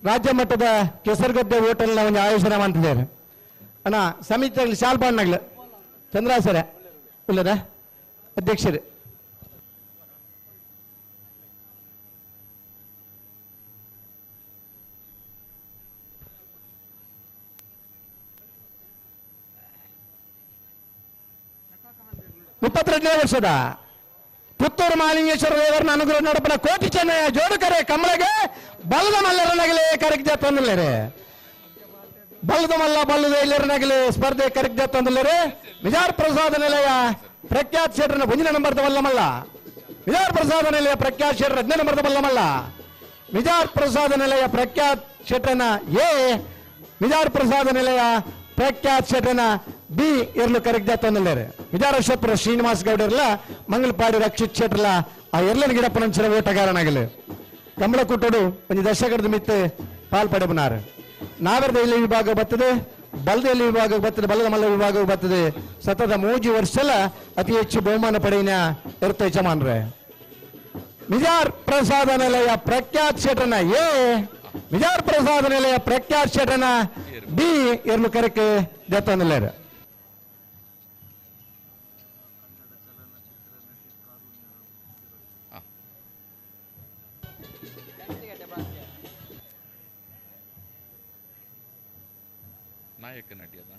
ರಾಜ್ಯ ಮಟ್ಟದ ಕೆಸರುಗದ್ದೆ ಹೋಟೆಲ್ನ ಒಂದು ಆಯೋಜನೆ ಮಾಡ್ತಿದ್ದಾರೆ. ಅಣ್ಣ ಸಮಿತಿ ಶಾಲ್ ಬಾಣ್ನಾಗ್ಲ ಚಂದ್ರ ಸರ ಇಲ್ಲದ ಅಧ್ಯಕ್ಷರು. 32ನೇ ವರ್ಷದ ಪುತ್ತೂರು ಮಹಾಲಿಂಗೇಶ್ವರ ದೇವರನ್ನ ಅನುಗ್ರಹ ನಡಪನ ಕೋಟಿ ಚೆನ್ನಯ್ಯ ಜೋಡುಕರೆ ಕಮಲಗೆ ಬಲ್ಲದ ಮಲ್ಲರನಗಲೇ ಕರಗ್ಜ ತಂದಲೇರೆ. ಬಲ್ಲದ ಮಲ್ಲ ಬಲ್ಲದ ಇಲ್ಲರನಗಲಿ ಸ್ಪರ್ಧೆ ಕರಗ್ಜ ತಂದಲೇರೆ. ವಿಜಾರ್ ಪ್ರಸಾದ ನಿಲಯ ಪ್ರಖ್ಯಾತ್ ಶೆಟ್ಟರನ ಒಂದಿನ ನಂಬರ್ದ ಬಲ್ಲಮಲ್ಲ. ವಿಜಾರ್ ಪ್ರಸಾದ ನಿಲಯ ಪ್ರಖ್ಯಾತ್ ಶೆಟ್ಟರ್ 15 ನಂಬರ್ದ ಬಲ್ಲಮಲ್ಲ. ವಿಜಾರ್ ಪ್ರಸಾದ ನಿಲಯ ಪ್ರಖ್ಯಾತ್ ಶೆಟ್ಟರನ ಎ, ವಿಜಾರ್ ಪ್ರಸಾದ ನಿಲಯ ಪ್ರಖ್ಯಾತ್ ಶೆಟ್ಟರನ ಬಿ ಎರ್ಲು ಕರಗ್ಜ ತಂದಲೇರೆ. ವಿಜಾರ ಶೆಟ್ಟರ ಶ್ರೀನಿವಾಸ್ ಗೌಡರ್ಲ ಮಂಗಲಪಾಡಿ ರಕ್ಷಿತ್ ಶೆಟ್ಟರ್ಲ ಆ ಎರ್ಲನ ಗಿಡಪ್ಪನಂಚಿನ ಓಟಗಾರನಾಗಲಿ. ಕಂಬಳಕೂಟಡು ಒಂದು ದಶಕದ ಮಿತ್ತು ಪಾಲ್ಪಡೆಬನಾರು. ನಾಗರದ ಇಲ್ಲಿ ವಿಭಾಗ ಬರ್ತದೆ, ಬಲದ ಎಲ್ಲಿ ವಿಭಾಗ ಬರ್ತದೆ, ಬಲದ ಮಲ್ಲ ವಿಭಾಗ ಬರ್ತದೆ. ಸತತ 3 ವರ್ಷಲ ಅತಿ ಹೆಚ್ಚು ಬಹುಮಾನ ಪಡೆಯಿನ ಇರ್ತ ಯಜಮಾನ್ರೆ. ವಿಜಾರ್ ಪ್ರಸಾದ ನಿಲಯ ಪ್ರಖ್ಯಾತ್ ಶೆಟ್ಟನ ಎ, ವಿಜಾರ್ ಪ್ರಸಾದ ನಿಲಯ ಪ್ರಖ್ಯಾತ್ ಶೆಟ್ಟನ ಬಿ ಎರ್ಲು ಕರಕ್ಕೆ ಜತನಿಲ್ಲರು. ನಾಯಕ ನಟಿಯದ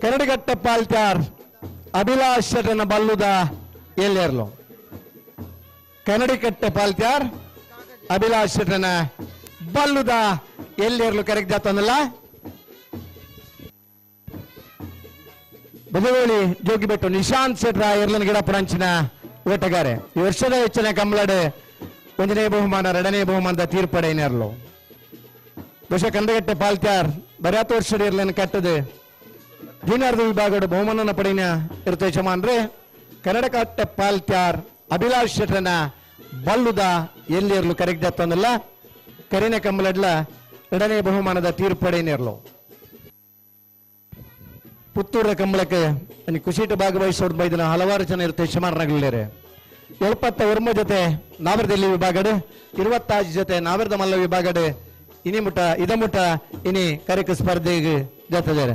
ಕರಡಿಗಟ್ಟ ಪಾಲ್ತ್ಯಾರ್ ಅಭಿಲಾಷ್ ಶೆಟ್ಟನ ಬಲ್ಲುದ ಎಲ್ಲೇರ್ಲು. ಕನ್ನಡಿಕಟ್ಟೆ ಪಾಲ್ತ್ಯಾರ್ ಅಭಿಲಾಷ್ ಶೆಟ್ಟನ ಬಲ್ಲುದ ಎಲ್ಲೇರ್ಲು ಕರೆಕ್ಟ್ ಜಾತನಲ್ಲ. ಬದಗೋಳಿ ಜೋಗಿಬೆಟ್ಟು ನಿಶಾಂತ್ ಶೆಟ್ರ ಎರ್ಲನ ಗಿಡ ಪುರಂಚಿನ ಓಟಗಾರೆ. ಈ ವರ್ಷದ ಹೆಚ್ಚಿನ ಕಂಬಳಡೆ 1ನೇ ಬಹುಮಾನ 2ನೇ ಬಹುಮಾನದ ತೀರ್ಪಡೆಯರ್ಲು. ಬಹುಶಃ ಕನ್ನಡಗಟ್ಟೆ ಪಾಲ್ತ್ಯಾರ್ ಬರ್ಯಾತ ವರ್ಷದ ಇರ್ಲನ್ನು ಕಟ್ಟದೆ ಜೂನಿಯರ್ ವಿಭಾಗದ ಬಹುಮಾನನ ಪಡೆಯ ಇರ್ತ ಯಜಮಾನ್ರೆ. ಕನ್ನಡಕಟ್ಟೆ ಪಾಲ್ತ್ಯಾರ್ ಅಭಿಲಾಷ್ ಶೆಟ್ಟನ ಬಲ್ಲುದ ಎಲ್ಲಿರ್ಲು ಕರೆಕ್ಟ್ ತಂದಲ್ಲ. ಕರಿನ ಕಂಬಳಡ್ಲ 2ನೇ ಬಹುಮಾನದ ತೀರ್ಪಡೆಯರ್ಲು. ಪುತ್ತೂರ ಕಂಬಳಕ್ಕೆ ಕುಶೀಟ ಭಾಗವಹಿಸೋದು ಬೈದಿನ ಹಲವಾರು ಜನ ಇರುತ್ತೆ ಯಜಮಾನರಾಗಲಿದ್ದಾರೆ. 79 ಜೊತೆ ನಾವರದಲ್ಲಿ ವಿಭಾಗಡೆ, 26 ಜೊತೆ ನಾವರದ ಮಲ್ಲ ವಿಭಾಗಡೆ ಇನಿ ಮುಟ ಇದ ಮುಟ ಇನಿ ಕರೆಕ್ ಸ್ಪರ್ಧೆಗೆ ಜೊತೆದಾರೆ.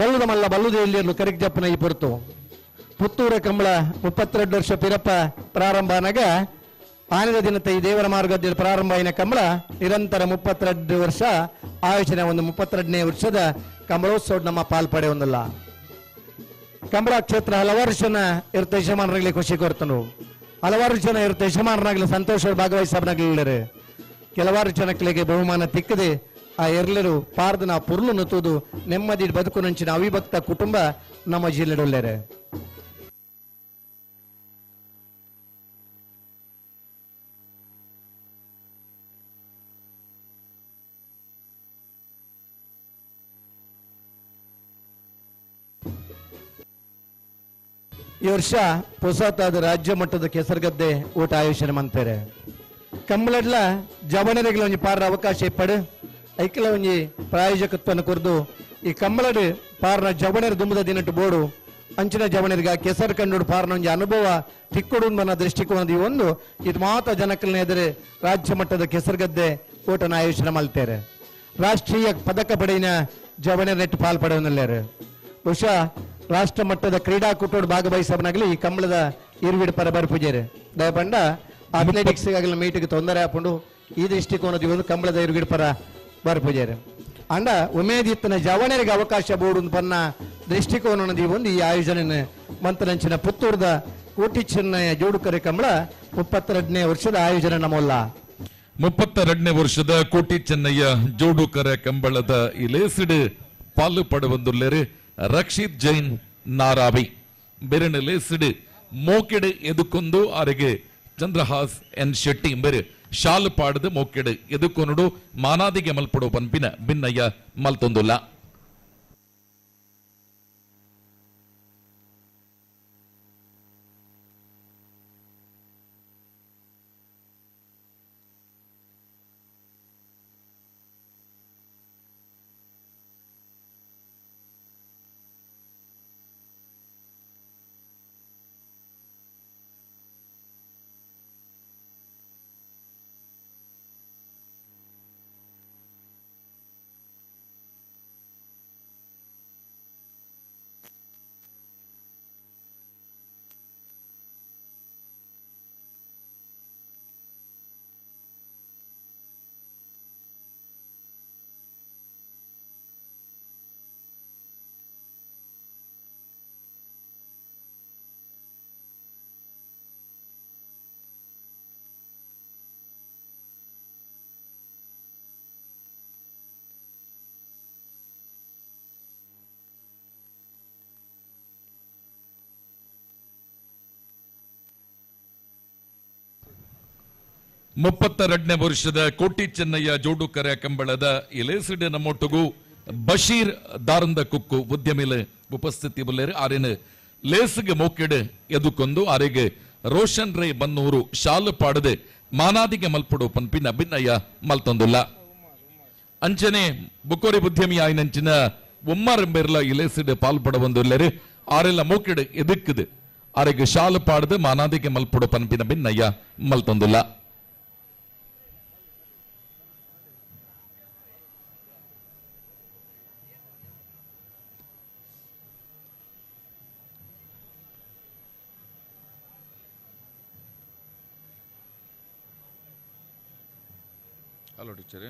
ಬಲ್ಲುದ ಮಲ್ಲ ಬಲ್ಲುದ ಎಲ್ಲಿರಲು ಕರೆಕ್ ಜಪ್ಪನ ಈ ಪೊರ್ತು. ಪುತ್ತೂರ ಕಂಬಳ 32 ವರ್ಷ ಪಿರಪ್ಪ ಪ್ರಾರಂಭ ಅನಗ ಆನದ ದಿನത്തെ ಈ ದೇವರ ಮಾರ್ಗದಲ್ಲಿ ಪ್ರಾರಂಭ అయిన ಕಂಬಳ ನಿರಂತರ 32 ವರ್ಷ ಆಯೋಜನೆ ಒಂದು 32ನೇ ವರ್ಷದ ಕಂಬಳೋತ್ಸವ ನಮ್ಮ ಪಾಲ್ಪಡೆ ಒಂದಲ್ಲ. ಕಂಬಳ ಕ್ಷೇತ್ರ ಹಲವಾರು ಜನ ಇರ್ತ ಯಜಮಾನರಾಗಲಿ ಖುಷಿ ಕೊಡ್ತನು, ಹಲವಾರು ಜನ ಇರ್ತ ಯಜಮಾನರಾಗಲಿ ಸಂತೋಷ ಭಾಗವಹಿಸಬನಾಗಲಿಲ್ಲರೆ. ಕೆಲವಾರು ಜನಗಳಿಗೆ ಬಹುಮಾನ ತಿಕ್ಕದೆ ಆ ಎರ್ಲರು ಪಾರ್ದನ ಪುರ್ಲು ನತುದು ನೆಮ್ಮದಿ ಬದುಕು ನಂಚಿನ ಅವಿಭಕ್ತ ಕುಟುಂಬ ನಮ್ಮ ಜಿಲ್ಲೆಡೊಲ್ಲೆರೆ. ಈ ವರ್ಷ ಹೊಸತಾದ ರಾಜ್ಯ ಮಟ್ಟದ ಕೆಸರುಗದ್ದೆ ಊಟ ಆಯೋಜನೆ ಮಾಡ್ತಾರೆ. ಕಂಬಳಡ್ಲ ಜವನರಿಗೆ ಒಂಜಿ ಪಾರ ಅವಕಾಶ ಇಪ್ಪಡು ಐಕ್ಲ ಒಂಜಿ ಪ್ರಾಯೋಜಕತ್ವವನ್ನು ಕೊರ್ದು ಈ ಕಂಬಳಡ್ ಪಾರನ ಜವಣರ ದುಂಬದ ದಿನಟ್ಟು ಬೋಡು ಅಂಚಿನ ಜವಣರಿಗೆ ಕೆಸರು ಕಂಡು ಪಾರನ ಒಂಜಿ ಅನುಭವ ತಿಕ್ಕೊಡು ನನ್ನ ದೃಷ್ಟಿಕೋನದ ಈ ಒಂದು ಇದು ಮಾತ್ರ ಜನಕ್ಕಲ್ನ ಎದುರು ರಾಜ್ಯ ಮಟ್ಟದ ಕೆಸರುಗದ್ದೆ ಊಟನ ಆಯೋಜನೆ ಮಾಡ್ತಾರೆ. ರಾಷ್ಟ್ರೀಯ ಪದಕ ಪಡೆಯಿನ ಜವಣರ ನೆಟ್ಟು ಪಾಲ್ ಪಡೆಯಲ್ಲಾರು. ಬಹುಶಃ ರಾಷ್ಟ್ರ ಮಟ್ಟದ ಕ್ರೀಡಾಕೂಟೋಡು ಭಾಗವಹಿಸಬನಾಗಲಿ ಈ ಕಂಬಳದ ಇರುವಿಡ ಪರ ಬರ್ಪುಜೇರು ದಯಪಂಡ ಅಥ್ಲೆಟಿಕ್ಸ್ ಆಗಲಿ ಮೀಟಿಗೆ ತೊಂದರೆ ಹಾಕೊಂಡು ಈ ದೃಷ್ಟಿಕೋನದ ಒಂದು ಕಂಬಳದ ಇರುವಿಡ ಪರ ಬರ್ಪುಜೇರು ಅಂಡ ಉಮೇದಿತ್ತನ ಜವಣರಿಗೆ ಅವಕಾಶ ಬೋಡು ಪನ್ನ ದೃಷ್ಟಿಕೋನದ ಒಂದು ಈ ಆಯೋಜನೆ ಮಂತ್ರನಂಚಿನ ಪುತ್ತೂರದ ಕೋಟಿ ಚೆನ್ನಯ್ಯ ಜೋಡುಕರೆ ಕಂಬಳ 32ನೇ ವರ್ಷದ ಆಯೋಜನೆ ನಮ್ಮಲ್ಲ. 32ನೇ ವರ್ಷದ ಕೋಟಿ ಚೆನ್ನಯ್ಯ ಜೋಡುಕರೆ ಕಂಬಳದ ಇಲೇಸಿಡು ಪಾಲು ಪಡುವಂದುಲ್ಲೇರು ರಕ್ಷಿತ್ ಜೈನ್ ನಾರಾವಿ ಬೆರನಲೆ ಸಿಡು ಮೋಕೆಡು ಎದುಕೊಂದು ಆರಿಗೆ ಚಂದ್ರಹಾಸ್ ಎನ್ ಶೆಟ್ಟಿ ಬೆರು ಶಾಲು ಪಾಡದು ಮೋಕೆಡು ಎದುಕೊನುಡು ಮಾನಾದಿಗೆ ಮಲ್ಪಡು ಪನ್ಪಿನ ಭಿನ್ನಯ್ಯ ಮಲ್ತೊಂದುಲ್ಲ. 32ನೇ ವರ್ಷದ ಕೋಟಿ ಚೆನ್ನಯ್ಯ ಜೋಡುಕರೆ ಕಂಬಳದ ಇಲೇಸಿಡ ನಮ್ಮೊಟ್ಟುಗು ಬಶೀರ್ ದಾರಂದ ಕುಕ್ಕು ಉದ್ಯಮಿಲ ಉಪಸ್ಥಿತಿ ಬಲ್ಲೇರು ಆರೇನು ಲೇಸಿಗೆ ಮೋಕೆಡು ಎದುಕೊಂದು ಆರೆಗೆ ರೋಷನ್ ರೇ ಬನ್ನೂರು ಶಾಲು ಪಾಡದೆ ಮಾನಾದಿಗೆ ಮಲ್ಪಡು ಪನ್ಪಿನ ಅಭಿನಯ ಮಲ್ತೊಂದುಲ್ಲ. ಅಂಚನೆ ಬುಕೋರಿ ಉದ್ಯಮಿ ಆಯ್ನಂಚಿನ ಉಮ್ಮಾರೆಂಬೆರ್ಲ ಇಲೇಸಿಡು ಪಾಲ್ಪಡ ಒಂದುಲ್ಲೇರು ಆರೆಲ್ಲ ಮೋಕೆಡು ಎದುಕ್ಕದು ಆರೆಗೆ ಶಾಲು ಪಾಡದೆ ಮಾನಾದಿಗೆ ಮಲ್ಪಡು ಪನ್ಪಿನ ಭಿನ್ನಯ್ಯ ಮಲ್ತೊಂದುಲ್ಲ. Hello teacher.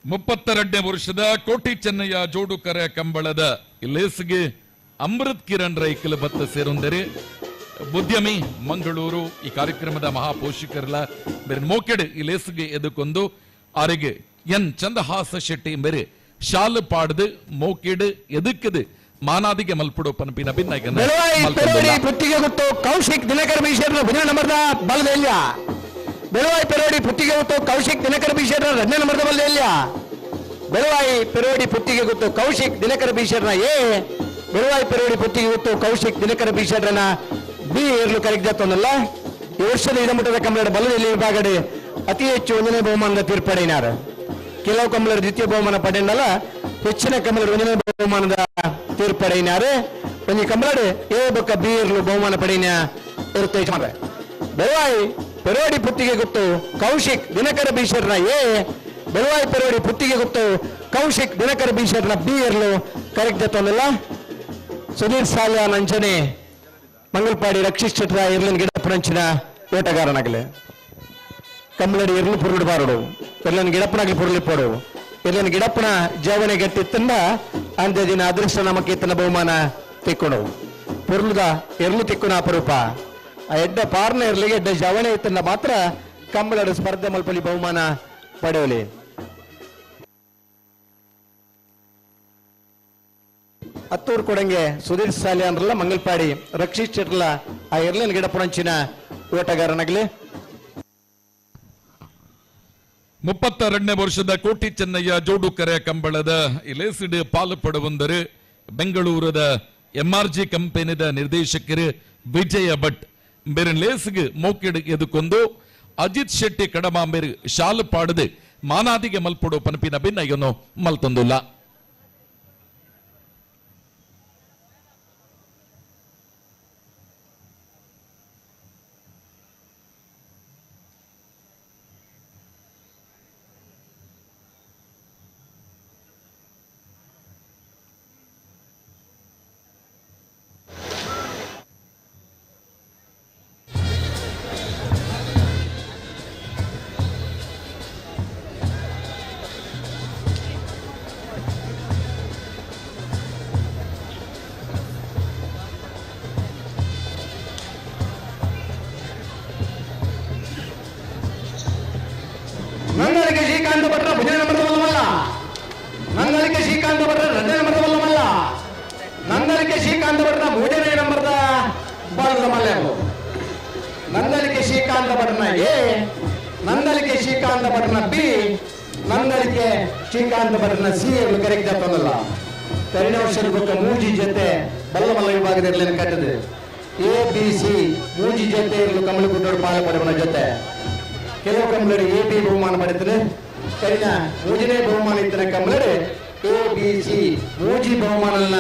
32ನೇ ವರ್ಷದ ಕೋಟಿ ಚೆನ್ನಯ್ಯ ಜೋಡುಕರೆ ಕಂಬಳದ ಲೇಸ್ಗೆ ಅಮೃತ್ ಕಿರಣ್ ರೈಕಲ್ ಬತ್ತ ಸೇರೊಂದರೆ ಉದ್ಯಮಿ ಮಂಗಳೂರು ಈ ಕಾರ್ಯಕ್ರಮದ ಮಹಾಪೋಷಕರಲ್ಲ ಬೇರೆ ಮೋಕೆಡ್ ಈ ಲೇಸ್ಗೆ ಎದುಕೊಂದು ಆರಿಗೆ ಎನ್ ಚಂದಹಾಸ ಶೆಟ್ಟಿ ಬೇರೆ ಶಾಲು ಪಾಡ್ದು ಮೋಕೆಡ್ ಎದುಕದು ಮಾನಾದಿಗೆ ಮಲ್ಪುಡು ಪನ್ಪಿನ ಭಿನ್ನಗನ ಪುತ್ತಿಗೆ ಗೊತ್ತು ಕೌಶಿಕ್ ದಿನಕರ್ ಬಿಶೇಟ್ರ ಭುಜನ ನಂಬರ್ದ ಬಲದೆಲ್ಲ. ಬೆಳವಾಯಿ ಪೆರೋಡಿ ಪುತ್ತಿಗೆ ಗೊತ್ತು ಕೌಶಿಕ್ ದಿನಕರ್ ಬಿಶೇಟ್ರ ರಡ್ನೇ ನಂಬರ್ದ ಬಲದೆಲ್ಲ. ಬೆಳವಾಯಿ ಪೆರೋಡಿ ಪುತ್ತಿಗೆ ಗೊತ್ತು ಕೌಶಿಕ್ ದಿನಕರ್ ಬಿಶೇಟ್ರ ಎ. ಬೆಳವಾಯಿ ಪೆರೋಡಿ ಪುತ್ತಿಗೆ ಗೊತ್ತು ಕೌಶಿಕ್ ದಿನಕರ್ ಬಿಶೇಟ್ರನ ಬಿ ಏರ್ಲು ಕರೆಕ್ಟ್. ಈ ವರ್ಷದ ಇಡಮುಟ್ಟದ ಕಂಬಳದ ಬಲದಲ್ಲಿ ವಿಭಾಗಡೆ ಅತಿ ಹೆಚ್ಚು ಒಂದನೇ ಬಹುಮಾನದ ತೀರ್ಪಡೆಯಿನಾರು. ಕೆಲವು ಕಂಬಳರು ದ್ವಿತೀಯ ಬಹುಮಾನ ಪಡೆಯಲ್ಲ, ಹೆಚ್ಚಿನ ಕಂಬಳರು ಒಂದನೇ ಬಹುಮಾನದ ತೀರ್ಪಡೆಯಿನಾರು. ಒಂಜಿ ಕಂಬಳಡು ಎ ಬೊಕ್ಕ ಬಿ ಏರ್ಲು ಬಹುಮಾನ ಪಡೆಯಿನ ಇರುತ್ತೆ. ಬೆಳವಾಯಿ ಪೆರೋಡಿ ಪುತ್ತಿಗೆ ಗೊತ್ತು ಕೌಶಿಕ್ ದಿನಕರ ಬೀಶರ್ನ ಎ. ಬೆಳವಾಯಿ ಪೆರೋಡಿ ಪುತ್ತಿಗೆ ಗೊತ್ತು ಕೌಶಿಕ್ ದಿನಕರ ಬೀಶರ್ನ ಬಿ ಏರ್ಲು ಕರೆಕ್ಟ್ ತೊಂದಿಲ್ಲ. ಸುಧೀರ್ ಸಾಲ್ಯಾನ್ ಅಂಚನೆ ಮಂಗಲ್ಪಾಡಿ ರಕ್ಷಿತ್ ಶೆಟ್ಟರ ಇರ್ಲಿನ ಗಿಡಪ್ಪನಂಚಿನ ಓಟಗಾರನಾಗಲಿ. ಕಮ್ಮಳಡಿ ಇರ್ಲು ಪುರುಡು ಬಾರಡು ಇರ್ಲನ್ ಗಿಡಪ್ಪನಾಗಲಿ ಪುರುಳಿ ಪೋಡು ಇರ್ಲನ್ ಗಿಡಪ್ಪನ ಜವನೆ ಗಟ್ಟಿತ್ತಂದ ಅಂತ್ಯ ದಿನ ಅದೃಷ್ಟ ನಮಕ್ಕೆ ಇತ್ತನ ಬಹುಮಾನ ತಿಕ್ಕೊಡು ಪುರುಳುದ ಎರ್ಲು ತಿಕ್ಕುನ ಅಪರೂಪ. ಆ ಎಡ್ಡ ಪಾರ್ನ ಇರ್ಲಿಗೆ ಎಡ್ಡ ಜವಣೆ ಇತ್ತಂದ ಮಾತ್ರ ಕಂಬಳಡು ಸ್ಪರ್ಧೆ ಮಲ್ಪಲಿ ಬಹುಮಾನ ಪಡೆಯಲಿ. ಅತ್ತೂರು ಕೊಡಂಗೆ ಸುಧೀರ್ ಸಾಲಿಯಾನ್ರಲ್ಲ ಮಂಗಲ್ಪಾಡಿ ರಕ್ಷಿತ್ ಶೆಟ್ಟರ್ಲ ಆ ಎರ್ಲಿನ ಗಿಡಪ್ಪನಂಚಿನ ಓಟಗಾರನಾಗಲಿ. 32ನೇ ವರ್ಷದ ಕೋಟಿ ಚೆನ್ನಯ್ಯ ಜೋಡುಕರೆ ಕಂಬಳದ ಇಲೇಸಿಡು ಪಾಲು ಪಡುವಂದರು ಬೆಂಗಳೂರದ ಎಂಆರ್ಜಿ ಕಂಪನಿದ ನಿರ್ದೇಶಕರು ವಿಜಯ ಭಟ್ ಬೇರೆ ಲೇಸ್ಗೆ ಮೋಕೆಡು ಎದುಕೊಂದು ಅಜಿತ್ ಶೆಟ್ಟಿ ಕಡಮಾಂಬೇರು ಶಾಲು ಪಾಡದೆ ಮಾನಾದಿಗೆ ಮಲ್ಪಡು ಪನಪಿನ ಭಿನ್ನಯ್ಯನು ಮಲ್ತೊಂದುಲ್ಲ. ನಂದಳಿಕೆ ಶ್ರೀಕಾಂತ ಭಟ್ರ ಭುಜನ ನಂಬರ್ದ ನಂದಳಿಕೆ ಶ್ರೀಕಾಂತ ಭಟ್ರ ರಜೆ ನಂಬರ್ದ ಬಲ್ಲಮಲ್ಲ. ನಂದಳಿಕೆ ಶ್ರೀಕಾಂತ ಭಟ್ರ ಮೂರನೇ ನಂಬರ್ದ ಬಲ್ಲದ ಮಲ್ಲೆರ್ಲು. ನಂದಳಿಕೆ ಶ್ರೀಕಾಂತ ಭಟ್ರನ ಎ, ನಂದಳಿಕೆ ಶ್ರೀಕಾಂತ ಭಟ್ರನ ಬಿ, ನಂದಳಿಕೆ ಶ್ರೀಕಾಂತ ಭಟ್ರನ ಸಿ ಎರ್ಲು ಕರೆಕ್ಟ್ ಜತ್ತೊಂದಲ್ಲ. ಕರಿನ ವರ್ಷದ ಬೊಕ್ಕ ಮೂಜಿ ಜೊತೆ ಬಲ್ಲ ಮಲ್ಲ ವಿಭಾಗದ ಎರ್ಲೆನ್ ಕಟ್ಟದು. ಎ ಬಿ ಸಿ ಮೂಜಿ ಜೊತೆ ಇರಲು ಕಮಲಿ ಕುಟ್ಟೋಡು ಪಾಲ ಪಡೆವನ ಜೊತೆ. ಕೆಲವು ಕಂಬಳರು ಎ ಬಿ ಬಹುಮಾನ ಪಡೆತದೆ. ಕರಿನ ಮೂಜನೇ ಬಹುಮಾನ ಇತ್ತನ ಕಂಬಳರು ಎ ಬಿ ಸಿ ಮೂಜಿ ಬಹುಮಾನ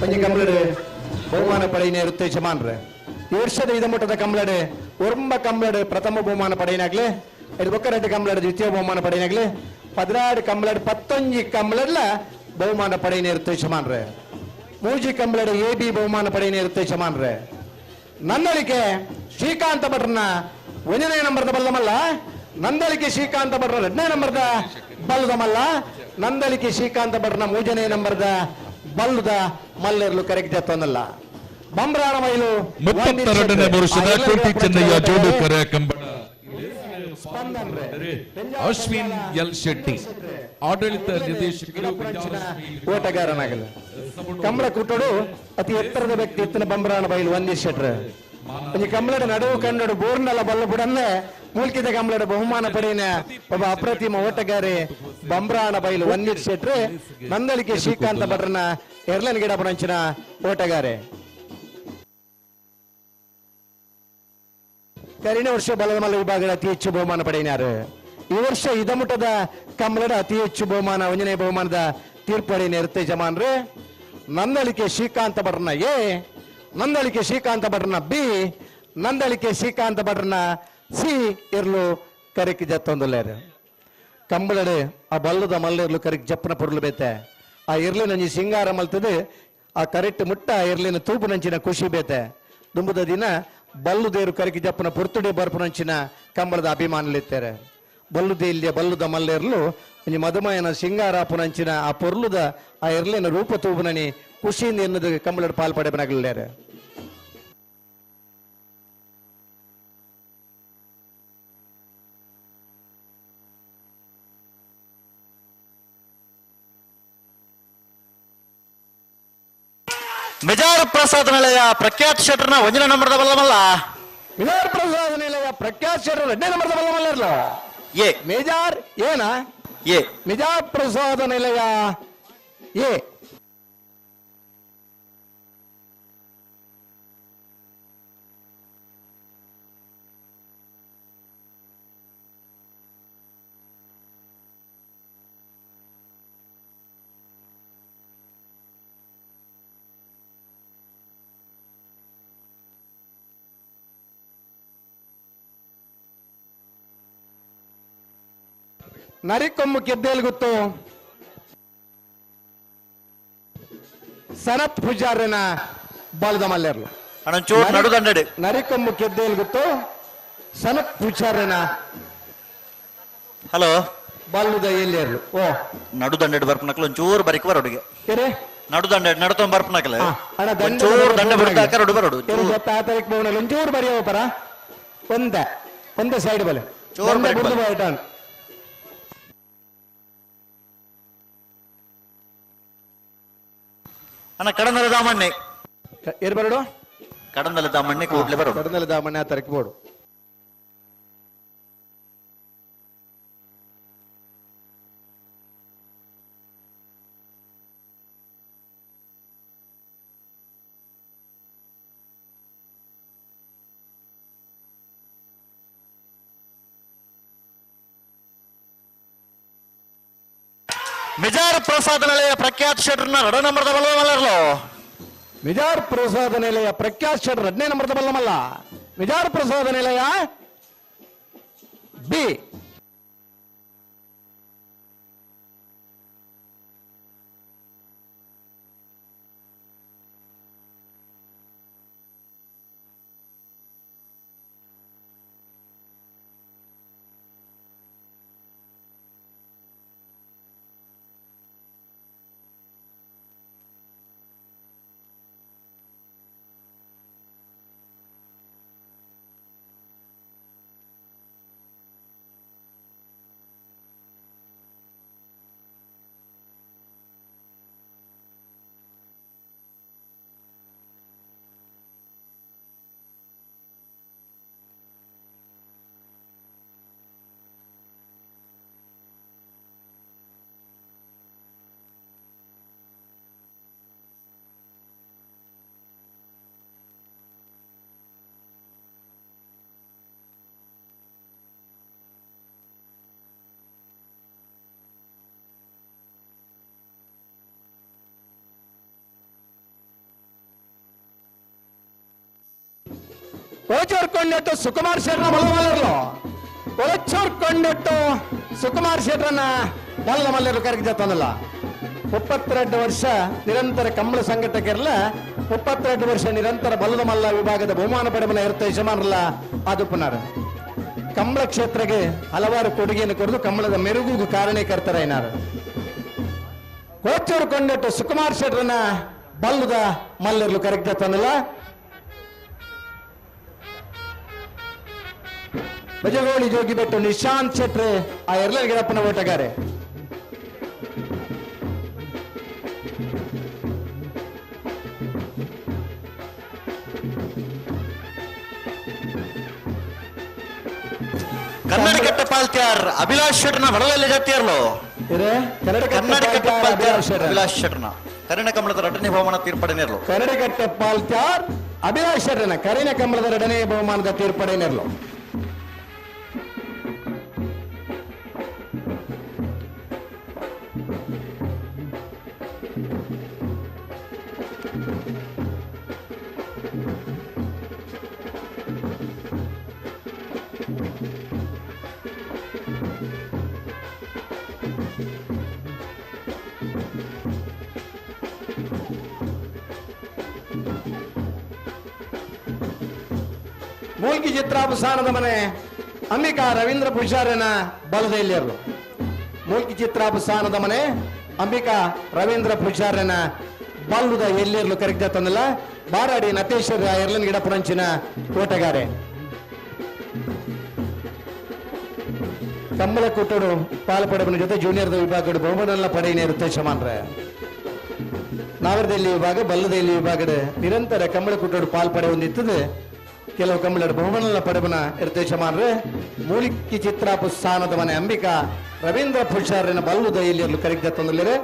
ಪಂಜಿ ಕಂಬಳರು ಬಹುಮಾನ ಪಡೆಯಿನ ಇರುತ್ತೆ ಯಜಮಾನ್ರೆ. ಈ ವರ್ಷದ ಇದಮುಟ್ಟದ ಕಂಬಳಡು ಒರ್ಂಬ ಕಂಬಳಡು ಪ್ರಥಮ ಬಹುಮಾನ ಪಡೆಯಿನಾಗ್ಲೆ, ಇದು ಬೊಕ್ಕ ಕಂಬಳಡು ದ್ವಿತೀಯ ಬಹುಮಾನ ಪಡೆಯಿನಾಗ್ಲೆ, 16 ಕಂಬಳಡು 19 ಕಂಬಳಡ್ಲ ಬಹುಮಾನ ಪಡೆಯಿನ ಇರುತ್ತೆ ಯಜಮಾನ್ರೆ. ಮೂಜಿ ಕಂಬಳಡು ಎ ಬಿ ಬಹುಮಾನ ಪಡೆಯಿನ ಇರುತ್ತೆ ಯಜಮಾನ್ರೆ. ನಂದಳಿಕೆ ಶ್ರೀಕಾಂತ ಭಟ್ರನ 1ನೇ ನಂಬರ್ದ ಬಲ್ಲಮಲ್ಲ, ನಂದಳಿಕೆ ಶ್ರೀಕಾಂತ ಭಟ್ರ 2ನೇ ನಂಬರ್ದ ಬಲ್ಲದಮಲ್ಲ, ನಂದಳಿಕೆ ಶ್ರೀಕಾಂತ ಭಟ್ರನ 3ನೇ ನಂಬರ್ದ ಬಲ್ಲದ ಮಲ್ಲೆರ್ಲು ಕರೆಕ್ಟ್ ಜತ್ತೊಂದಲ್ಲ. ಬಂಬ್ರಾಣ ಮೈಲು 32ನೇ ವರ್ಷದ ಕೋಟಿ ಚೆನ್ನಯ್ಯ ಜೋಡುಕರ ಕಂಬಳ ಅಶ್ವಿನ್ ಎಲ್ ಶೆಟ್ಟಿ ಆಡಳಿತ ನಿರ್ದೇಶಕರು ಓಟಗಾರನಾಗಲು ಕಂಬಳ ಕೂಟೋಡು ಅತಿ ಎತ್ತರದ ವ್ಯಕ್ತಿ ಎತ್ತಿನ ಬಂಬ್ರಾಣ ಬೈಲು ಒಂದೇ ಶೆಟ್ರ್. ಒಂಜಿ ಕಂಬಳದ ನಡುವು ಕಂಡೋಡು ಬೋರ್ನಲ್ಲ ಬಲ್ಲ ಬುಡನ್ನೇ ಮೂಲ್ಕಿದ ಕಂಬಳದ ಬಹುಮಾನ ಪಡೆಯಿನ ಒಬ್ಬ ಅಪ್ರತಿಮ ಓಟಗಾರಿ ಬಂಬ್ರಾಣ ಬೈಲು ಒಂದಿಟ್ ಶೆಟ್ರ್. ನಂದಳಿಕೆ ಶ್ರೀಕಾಂತ ಭಟ್ರನ ಎರ್ಲನ್ ಗಿಡಪನಂಚಿನ ಓಟಗಾರೆ. ಕರಿನ ವರ್ಷ ಬಲದ ಮಲ್ಲ ವಿಭಾಗದ ಅತಿ ಹೆಚ್ಚು ಬಹುಮಾನ ಪಡೆಯಿನಾರು. ಈ ವರ್ಷ ಇದಮುಟ್ಟದ ಕಂಬಳದ ಅತಿ ಹೆಚ್ಚು ಬಹುಮಾನ 1ನೇ ಬಹುಮಾನದ ತೀರ್ಪಡಿನ ಇರುತ್ತೆ ಜಮಾನ್ರು. ನಂದಳಿಕೆ ಶ್ರೀಕಾಂತ ಭಟ್ರನ ಎ, ನಂದಳಿಕೆ ಶ್ರೀಕಾಂತ ಭಟ್ರನ ಬಿ, ನಂದಳಿಕೆ ಶ್ರೀಕಾಂತ ಭಟ್ರನ ಸಿ ಇರ್ಲು ಕರಿಕಿ ಜತ್ತೊಂದುಲ್ಲೇರು. ಕಂಬಳಡೆ ಆ ಬಲ್ಲದ ಮಲ್ಲಿರ್ಲು ಕರಿಕ್ ಜಪ್ಪನ ಪೊರ್ಲು ಬೇತೆ. ಆ ಇರ್ಲಿ ನಂಜಿ ಸಿಂಗಾರ ಮಲ್ತದೆ, ಆ ಕರೆಕ್ಟ್ ಮುಟ್ಟ ಇರ್ಲಿನ ತೂಪು ನಂಚಿನ ಖುಷಿ ಬೇತೆ. ದುಂಬುದ ದಿನ ಬಲ್ಲುದೇರು ಕರಿಕಿ ಜಪ್ಪನ ಪೊರ್ತುಡೆ ಬರ್ಪುನಂಚಿನ ಕಂಬಳದ ಅಭಿಮಾನಲಿತ್ತಾರೆ. ಬಲ್ಲುದೇ ಇಲ್ಲಿಯ ಬಲ್ಲುದ ಮಲ್ಲೆರ್ಲು ಒಂಜಿ ಮಧುಮಯನ ಸಿಂಗಾರಾಪುನಂಚಿನ ಆ ಪೊರ್ಲುದ ಆ ಎರ್ಲಿನ ರೂಪ ತೂಪುನನಿ ಖುಷಿಯಿಂದ ಎನ್ನದು ಕಂಬಳದ ಪಾಲ್ ಪಡೆಪನಾಗಲಿದ್ದಾರೆ. ಮಿಜಾರ್ ಪ್ರಸಾದ್ ನಿಲಯ ಪ್ರಖ್ಯಾತ್ ಶೆಟ್ಟರ್ನ 1ನೇ ನಂಬರ್ದ ಬಲ್ಲಮಲ್ಲ. ಮಿಜಾರ್ ಪ್ರಸಾದ್ ನಿಲಯ ಪ್ರಖ್ಯಾತ್ ಶೆಟ್ಟರ್ 2ನೇ ನಂಬರ್ದ ಬಲ್ಲಮಲ್ಲ. ಎ ಮಿಜಾರ್ ಏನ ಎ ಮಿಜಾರ್ ಪ್ರಸಾದ ನಿಲಯ ಎ. ನರಿಕೊಮ್ಮು ಗೆದ್ದೇಲ್ ಗೊತ್ತು ಸನತ್ ಪೂಜಾರನ ಬಲದ ಮಲ್ಲೆರ್ಲು. ನರಿಕೊಮ್ಮು ಗೆದ್ದೇಲ್ ಗೊತ್ತು ಸನತ್ ಪೂಜಾರನ ಹಲೋ ಬಲ್ಲುದ ಎಲ್ಲಿರ್ಲು. ಓ ನಡುದಂಡೆಡ್ ಬರ್ಪನಕ್ಲು ಒಂಚೂರು ಬರಿಕ್ ಬರೋಡಿಗೆ ನಡುದಂಡೆ ನಡತೊಂದು ಬರ್ಪನಕ್ಲೆ ಒಂಚೂರು ದಂಡೆ ಬಿಡ್ತಾಕ ರೊಡು ಬರೋಡು ತಾರೀಕು ಬೋನಲ್ಲಿ ಒಂಚೂರು ಬರೆಯೋ ಪರ ಒಂದೇ ಒಂದೇ ಸೈಡ್ ಬಲೆ ಚೂರು ಬರಿ. ಅಣ್ಣ ಕಡಂದಲ ದಾಮಣ್ಣೆ ಏರ್ ಬರಡು ಕಡಂದಲ ದಾಮಣ್ಣೆ ಕೂಡ್ಲೆ ಬರೋಡು ಕಡಂದಲ ದಾಮಣ್ಣೆ ಆ ತರಕ್ಕೆ ಬೋಡು. ಮಿಜಾರ್ ಪ್ರಸಾದ ನಿಲಯ ಪ್ರಖ್ಯಾತ್ ಶೆಟ್ಟರ್ನ 2 ನಂಬರ್ದ ಬಲ್ಲಮಲ್ಲರ್ಲು. ಮಿಜಾರ್ ಪ್ರಸಾದ ನಿಲಯ ಪ್ರಖ್ಯಾತ್ ಶೆಟ್ಟರ್ 2ನೇ ನಂಬರ್ದ ಬಲ್ಲಮಲ್ಲ. ಮಿಜಾರ್ ಪ್ರಸಾದ ನಿಲಯ ಬಿ. ಕೊಳಚೂರು ಕೊಂಡೆಟ್ಟು ಸುಕುಮಾರ್ ಶೆಟ್ರ ಬಲ್ಲ ಮಲ್ಲರ್ಲು. ಕೊಳಚೂರು ಕೊಂಡೆಟ್ಟು ಸುಕುಮಾರ್ ಶೆಟ್ರನ್ನ ಬಲ್ಲ ಮಲ್ಲರು ಕರಗಿ ತಂದಲ್ಲ. 32 ವರ್ಷ ನಿರಂತರ ಕಂಬಳ ಸಂಘಟಕರಲ್ಲ, 32 ವರ್ಷ ನಿರಂತರ ಬಲ್ಲದ ಮಲ್ಲ ವಿಭಾಗದ ಬಹುಮಾನ ಪಡೆಮನ ಇರ್ತ ಯಜಮಾನರಲ್ಲ ಅದು ಪುನರ್ ಕಂಬಳ ಕ್ಷೇತ್ರಕ್ಕೆ ಹಲವಾರು ಕೊಡುಗೆಯನ್ನು ಕೊಡದು ಕಂಬಳದ ಮೆರುಗುಗೂ ಕಾರಣೀಕರ್ತರ ಏನಾರು. ಕೋಚೂರು ಕೊಂಡೆಟ್ಟು ಸುಕುಮಾರ್ ಶೆಟ್ರನ್ನ ಬಲ್ಲದ ಮಲ್ಲರ್ಲು ಕರೆಕ್ಟ್ ತಂದಲ್ಲ. ಬಜಗೋಳಿ ಜೋಗಿಬೆಟ್ಟು ನಿಶಾಂತ್ ಶೆಟ್ರು ಆ ಎರಲರ್ ಗಿಡಪ್ಪನ ಓಟಗಾರೆ. ಕನ್ನಡಕಟ್ಟ ಪಾಲ್ತ್ಯಾರ್ ಅಭಿಲಾಷ್ ಶೆಟ್ರನ ಬಡಲಲ್ಲಿ ಜತ್ತಿಯರ್ಲು. ಕನ್ನಡಕಟ್ಟ ಪಾಲ್ತ್ಯಾರ್ ಅಭಿಲಾಷ್ ಶೆಟ್ರನ ಕರಿಣ ಕಮಲದ ಎರಡನೇ ಬಹುಮಾನ ತೀರ್ಪಡೆನೇರ್ಲು. ಕನ್ನಡಕಟ್ಟ ಪಾಲ್ತ್ಯಾರ್ ಅಭಿಲಾಷ್ ಶೆಟ್ರನ ಕರಿಣ ಕಮಲದ ಎರಡನೇ ಬಹುಮಾನದ ತೀರ್ಪಡೆನೇರ್ಲು. ಮೂಲ್ಕಿ ಚಿತ್ರಾಪಸಾನದ ಮನೆ ಅಂಬಿಕಾ ರವೀಂದ್ರ ಪೂಜಾರನ ಬಲದಲ್ಲಿರಲು. ಮೂಲ್ಕಿ ಚಿತ್ರಾಪಸಾನದ ಮನೆ ಅಂಬಿಕಾ ರವೀಂದ್ರ ಪೂಜಾರನ ಬಲ್ಲದ ಎಲ್ಲಿರಲು ಕರೆಕ್ಟ್ ತಂದಲ್ಲ. ಬಾರಾಡಿ ನತೇಶ್ವರ ಎರ್ಲನ್ ಗಿಡ ಪುರಂಚಿನ ತೋಟಗಾರೆ. ಕಂಬಳ ಕೂಟಡು ಪಾಲ್ಪಡಬನ ಜೊತೆ ಜೂನಿಯರ್ ವಿಭಾಗಡು ಬಹುಮಾನ ಪಡೆಯನೇರುತ್ತೆ ಶಮಾನ್ರೆ. ನಾವರದಲ್ಲಿ ವಿಭಾಗ ಬಲ್ಲದಲ್ಲಿ ವಿಭಾಗದ ನಿರಂತರ ಕಂಬಳ ಕೂಟಡು ಪಾಲ್ಪಡೆ ಹೊಂದಿತ್ತದೆ. ಕೆಲವು ಕಂಬಳರು ಬಹುಮಾನ ಪಡೆಬನ ಇರ್ತೇಶಮಾನ್ರೆ. ಮೂಲಿಕ್ಕಿ ಚಿತ್ರಾಪು ಸ್ಥಾನದ ಮನೆ ಅಂಬಿಕಾ ರವೀಂದ್ರ ಪೂಜಾರನ ಬಲ್ಲುದ ಎಲ್ಲಿರಲು ಕರೆಕ್ಟ್ ತಂದಲ್ಲಿರೆ.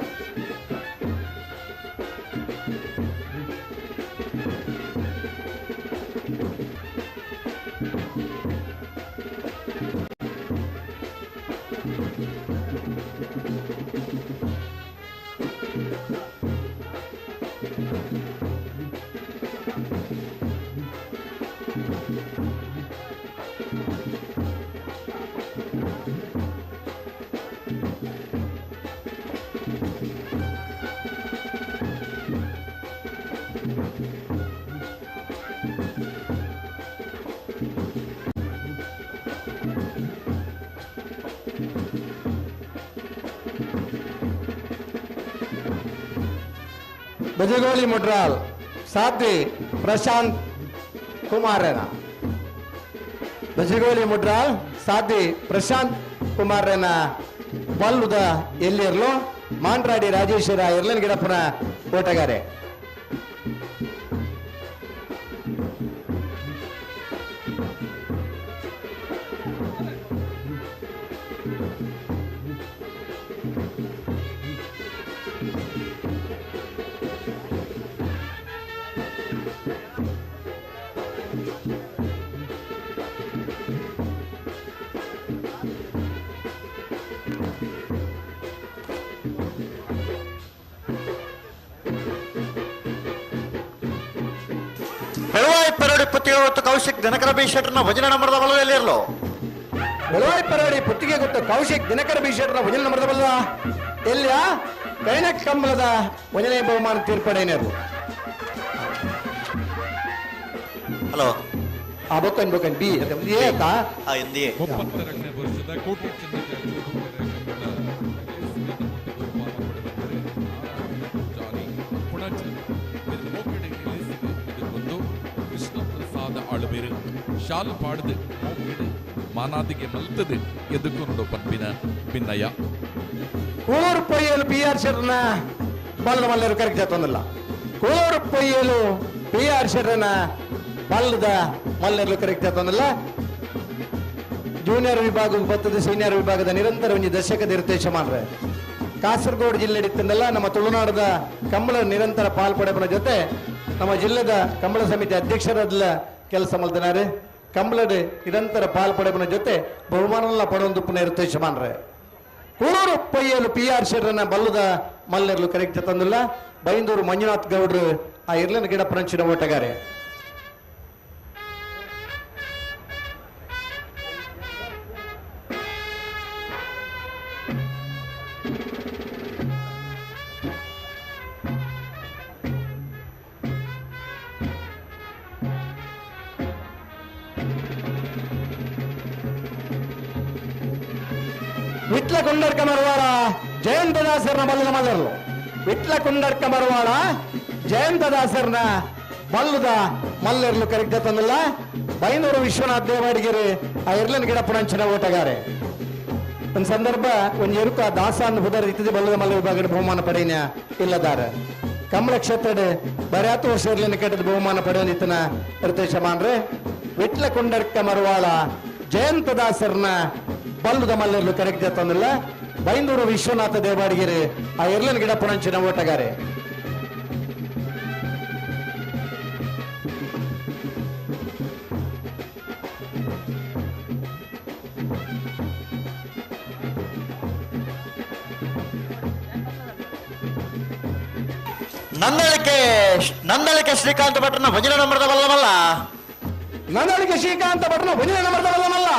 ಬಜಗೋಳಿ ಮುಡ್ರಾಲ್ ಸಾಧ್ವಿ ಪ್ರಶಾಂತ್ ಕುಮಾರನ. ಬಜಗೋಳಿ ಮುಡ್ರಾಲ್ ಸಾಧ್ವಿ ಪ್ರಶಾಂತ್ ಕುಮಾರನ ಬಲ್ಲುದ ಎಲ್ಲಿರ್ಲು. ಮಾಂಡ್ರಾಡಿ ರಾಜೇಶ್ವರ ಎರ್ಲನ್ ಗಿಡಪ್ಪನ ಓಟಗಾರೆ. ಕೌಶಿಕ್ ದಿನಕರ ಬಿ ಶೆಟ್ಟರ್ನ ಭಜನೆ ನಂಬರದ ಬಲದಲ್ಲಿರಲು. ಬೆಳವಾಯಿ ಪರಾಡಿ ಪುತ್ತಿಗೆ ಗೊತ್ತು ಕೌಶಿಕ್ ದಿನಕರ ಬಿ ಶೆಟ್ಟರ್ನ ಭಜನೆ ನಂಬರದ ಬಲ್ಲ ಎಲ್ಲಿಯ ಕೈನ ಕಂಬಳದ ಭಜನೆ ಬಹುಮಾನ ತೀರ್ಪಡೇನೇರು. ಹಲೋ ಆ ಬೊಕ್ಕನ್ ಬೊಕ್ಕನ್ ಬಿ ಏತಾ ಎಂದಿಯೇ. 32ನೇ ವರ್ಷದ ಕೋಟಿ ಚೆನ್ನಯ್ಯ ಆಳುಬೇರು ಶಾಲ್ ಪಾಡದು ಮೋಕೆಡು ಮಾನಾದಿಗೆ ಮಲ್ತದು ಎದುಕೊಂಡು ಪನ್ಪಿನ ಭಿನ್ನಯ. ಕೂಳೂರು ಪೊಯ್ಯಲು ಪಿ ಆರ್ ಶೆಟ್ಟರ್ನ ಬಲ್ಲದ ಮಲ್ಲರು ಕರೆಕ್ಟ್ ತಂದಲ್ಲ. ಕೂಳೂರು ಪೊಯ್ಯಲು ಪಿ ಆರ್ ಶೆಟ್ಟರ್ನ ಬಲ್ಲದ ಮಲ್ಲರು ಕರೆಕ್ಟ್ ತಂದಲ್ಲ. ಜೂನಿಯರ್ ವಿಭಾಗ ಬತ್ತದ ಸೀನಿಯರ್ ವಿಭಾಗದ ನಿರಂತರ ಒಂದು ದಶಕದ ನಿರ್ದೇಶ ಮಾಡ್ರೆ. ಕಾಸರಗೋಡು ಜಿಲ್ಲೆ ಇತ್ತಂದಲ್ಲ ನಮ್ಮ ತುಳುನಾಡದ ಕಂಬಳ ನಿರಂತರ ಪಾಲ್ಪಡೆಪನ ಜೊತೆ ನಮ್ಮ ಜಿಲ್ಲೆದ ಕಂಬಳ ಸಮಿತಿ ಅಧ್ಯಕ್ಷರಾದ ಕೆಲಸ ಮಲ್ತನಾರೆ. ಕಂಬಳದ ನಿರಂತರ ಪಾಲ್ಪಡೆಪನ ಜೊತೆ ಬಹುಮಾನ ಪಡೊಂದು ಪುನಃ ನಿರ್ದೇಶ ಮಾಡ್ರೆ. ಕೂಳೂರು ಪೊಯ್ಯಲು ಪಿ ಆರ್ ಶೆಟ್ಟರ್ನ ಬಲ್ಲದ ಮಲ್ಲರ್ಲು ಕರೆಕ್ಟ್ ತಂದಿಲ್ಲ. ಬೈಂದೂರು ಮಂಜುನಾಥ್ ಗೌಡ್ರು ಆ ಇರ್ಲನ ಗಿಡ ಪರಂಚಿನ ಓಟಗಾರೆ. ವಿಟ್ಲ ಕುಂಡರ್ಕ ಮರವಾಡ ಜಯಂತದಾಸರ್ನ ಬಲ್ಲದ ಮಲ್ಲರ್ಲು. ವಿಟ್ಲ ಕುಂಡರ್ಕ ಮರವಾಡ ಜಯಂತದಾಸರ್ನ ಬಲ್ಲದ ಮಲ್ಲೆರ್ಲು ಕರೆಕ್ಟ್ ತಂದಿಲ್ಲ. ಬೈನೂರು ವಿಶ್ವನಾಥ್ ದೇವಾಡಿಗೆರೆ ಆ ಎರ್ಲನ್ ಗಿಡ ಪುಣಂಚಿನ ಓಟಗಾರೆ. ಒಂದು ಸಂದರ್ಭ ಒಂದು ಎರುಕ ದಾಸ ಅನ್ನು ಬುಧರ ಇತ್ತಿದೆ ಬಲ್ಲದ ಮಲ್ಲ ವಿಭಾಗದ ಬಹುಮಾನ ಪಡೆಯನ ಇಲ್ಲದಾರ. ಕಮಲ ಕ್ಷೇತ್ರದ ಬರ್ಯಾತು ವರ್ಷ ಎರ್ಲನ್ ಕೆಟ್ಟದ ಬಹುಮಾನ ಪಡೆಯೋನಿತ್ತನ ರಿತೇಶ ಮಾನ್ರೆ. ವಿಟ್ಲ ಕುಂಡರ್ಕ ಮರವಾಳ ಜಯಂತದಾಸರ್ನ ಬಲ್ಲದ ಮಲ್ಲೆರ್ಲು ಕರೆಕ್ಟ್ ತಂದಿಲ್ಲ. ಬೈಂದೂರು ವಿಶ್ವನಾಥ ದೇವಾಡಿಗೆರೆ ಆ ಎರ್ಲನ್ ಗಿಡ ಪುಣಂಚಿನ ಓಟಗಾರೆ. ನಂದಳಿಕೆ ಶ್ರೀಕಾಂತ ಭಟ್ರನ ಭಜನೆ ನಂಬರದ ಬಲ್ಲಮಲ್ಲ. ನಂದಳಿಕೆ ಶ್ರೀಕಾಂತ ಭಟ್ರನ ಭಜನೆ ನಂಬರದ ಬಲ್ಲಮಲ್ಲ.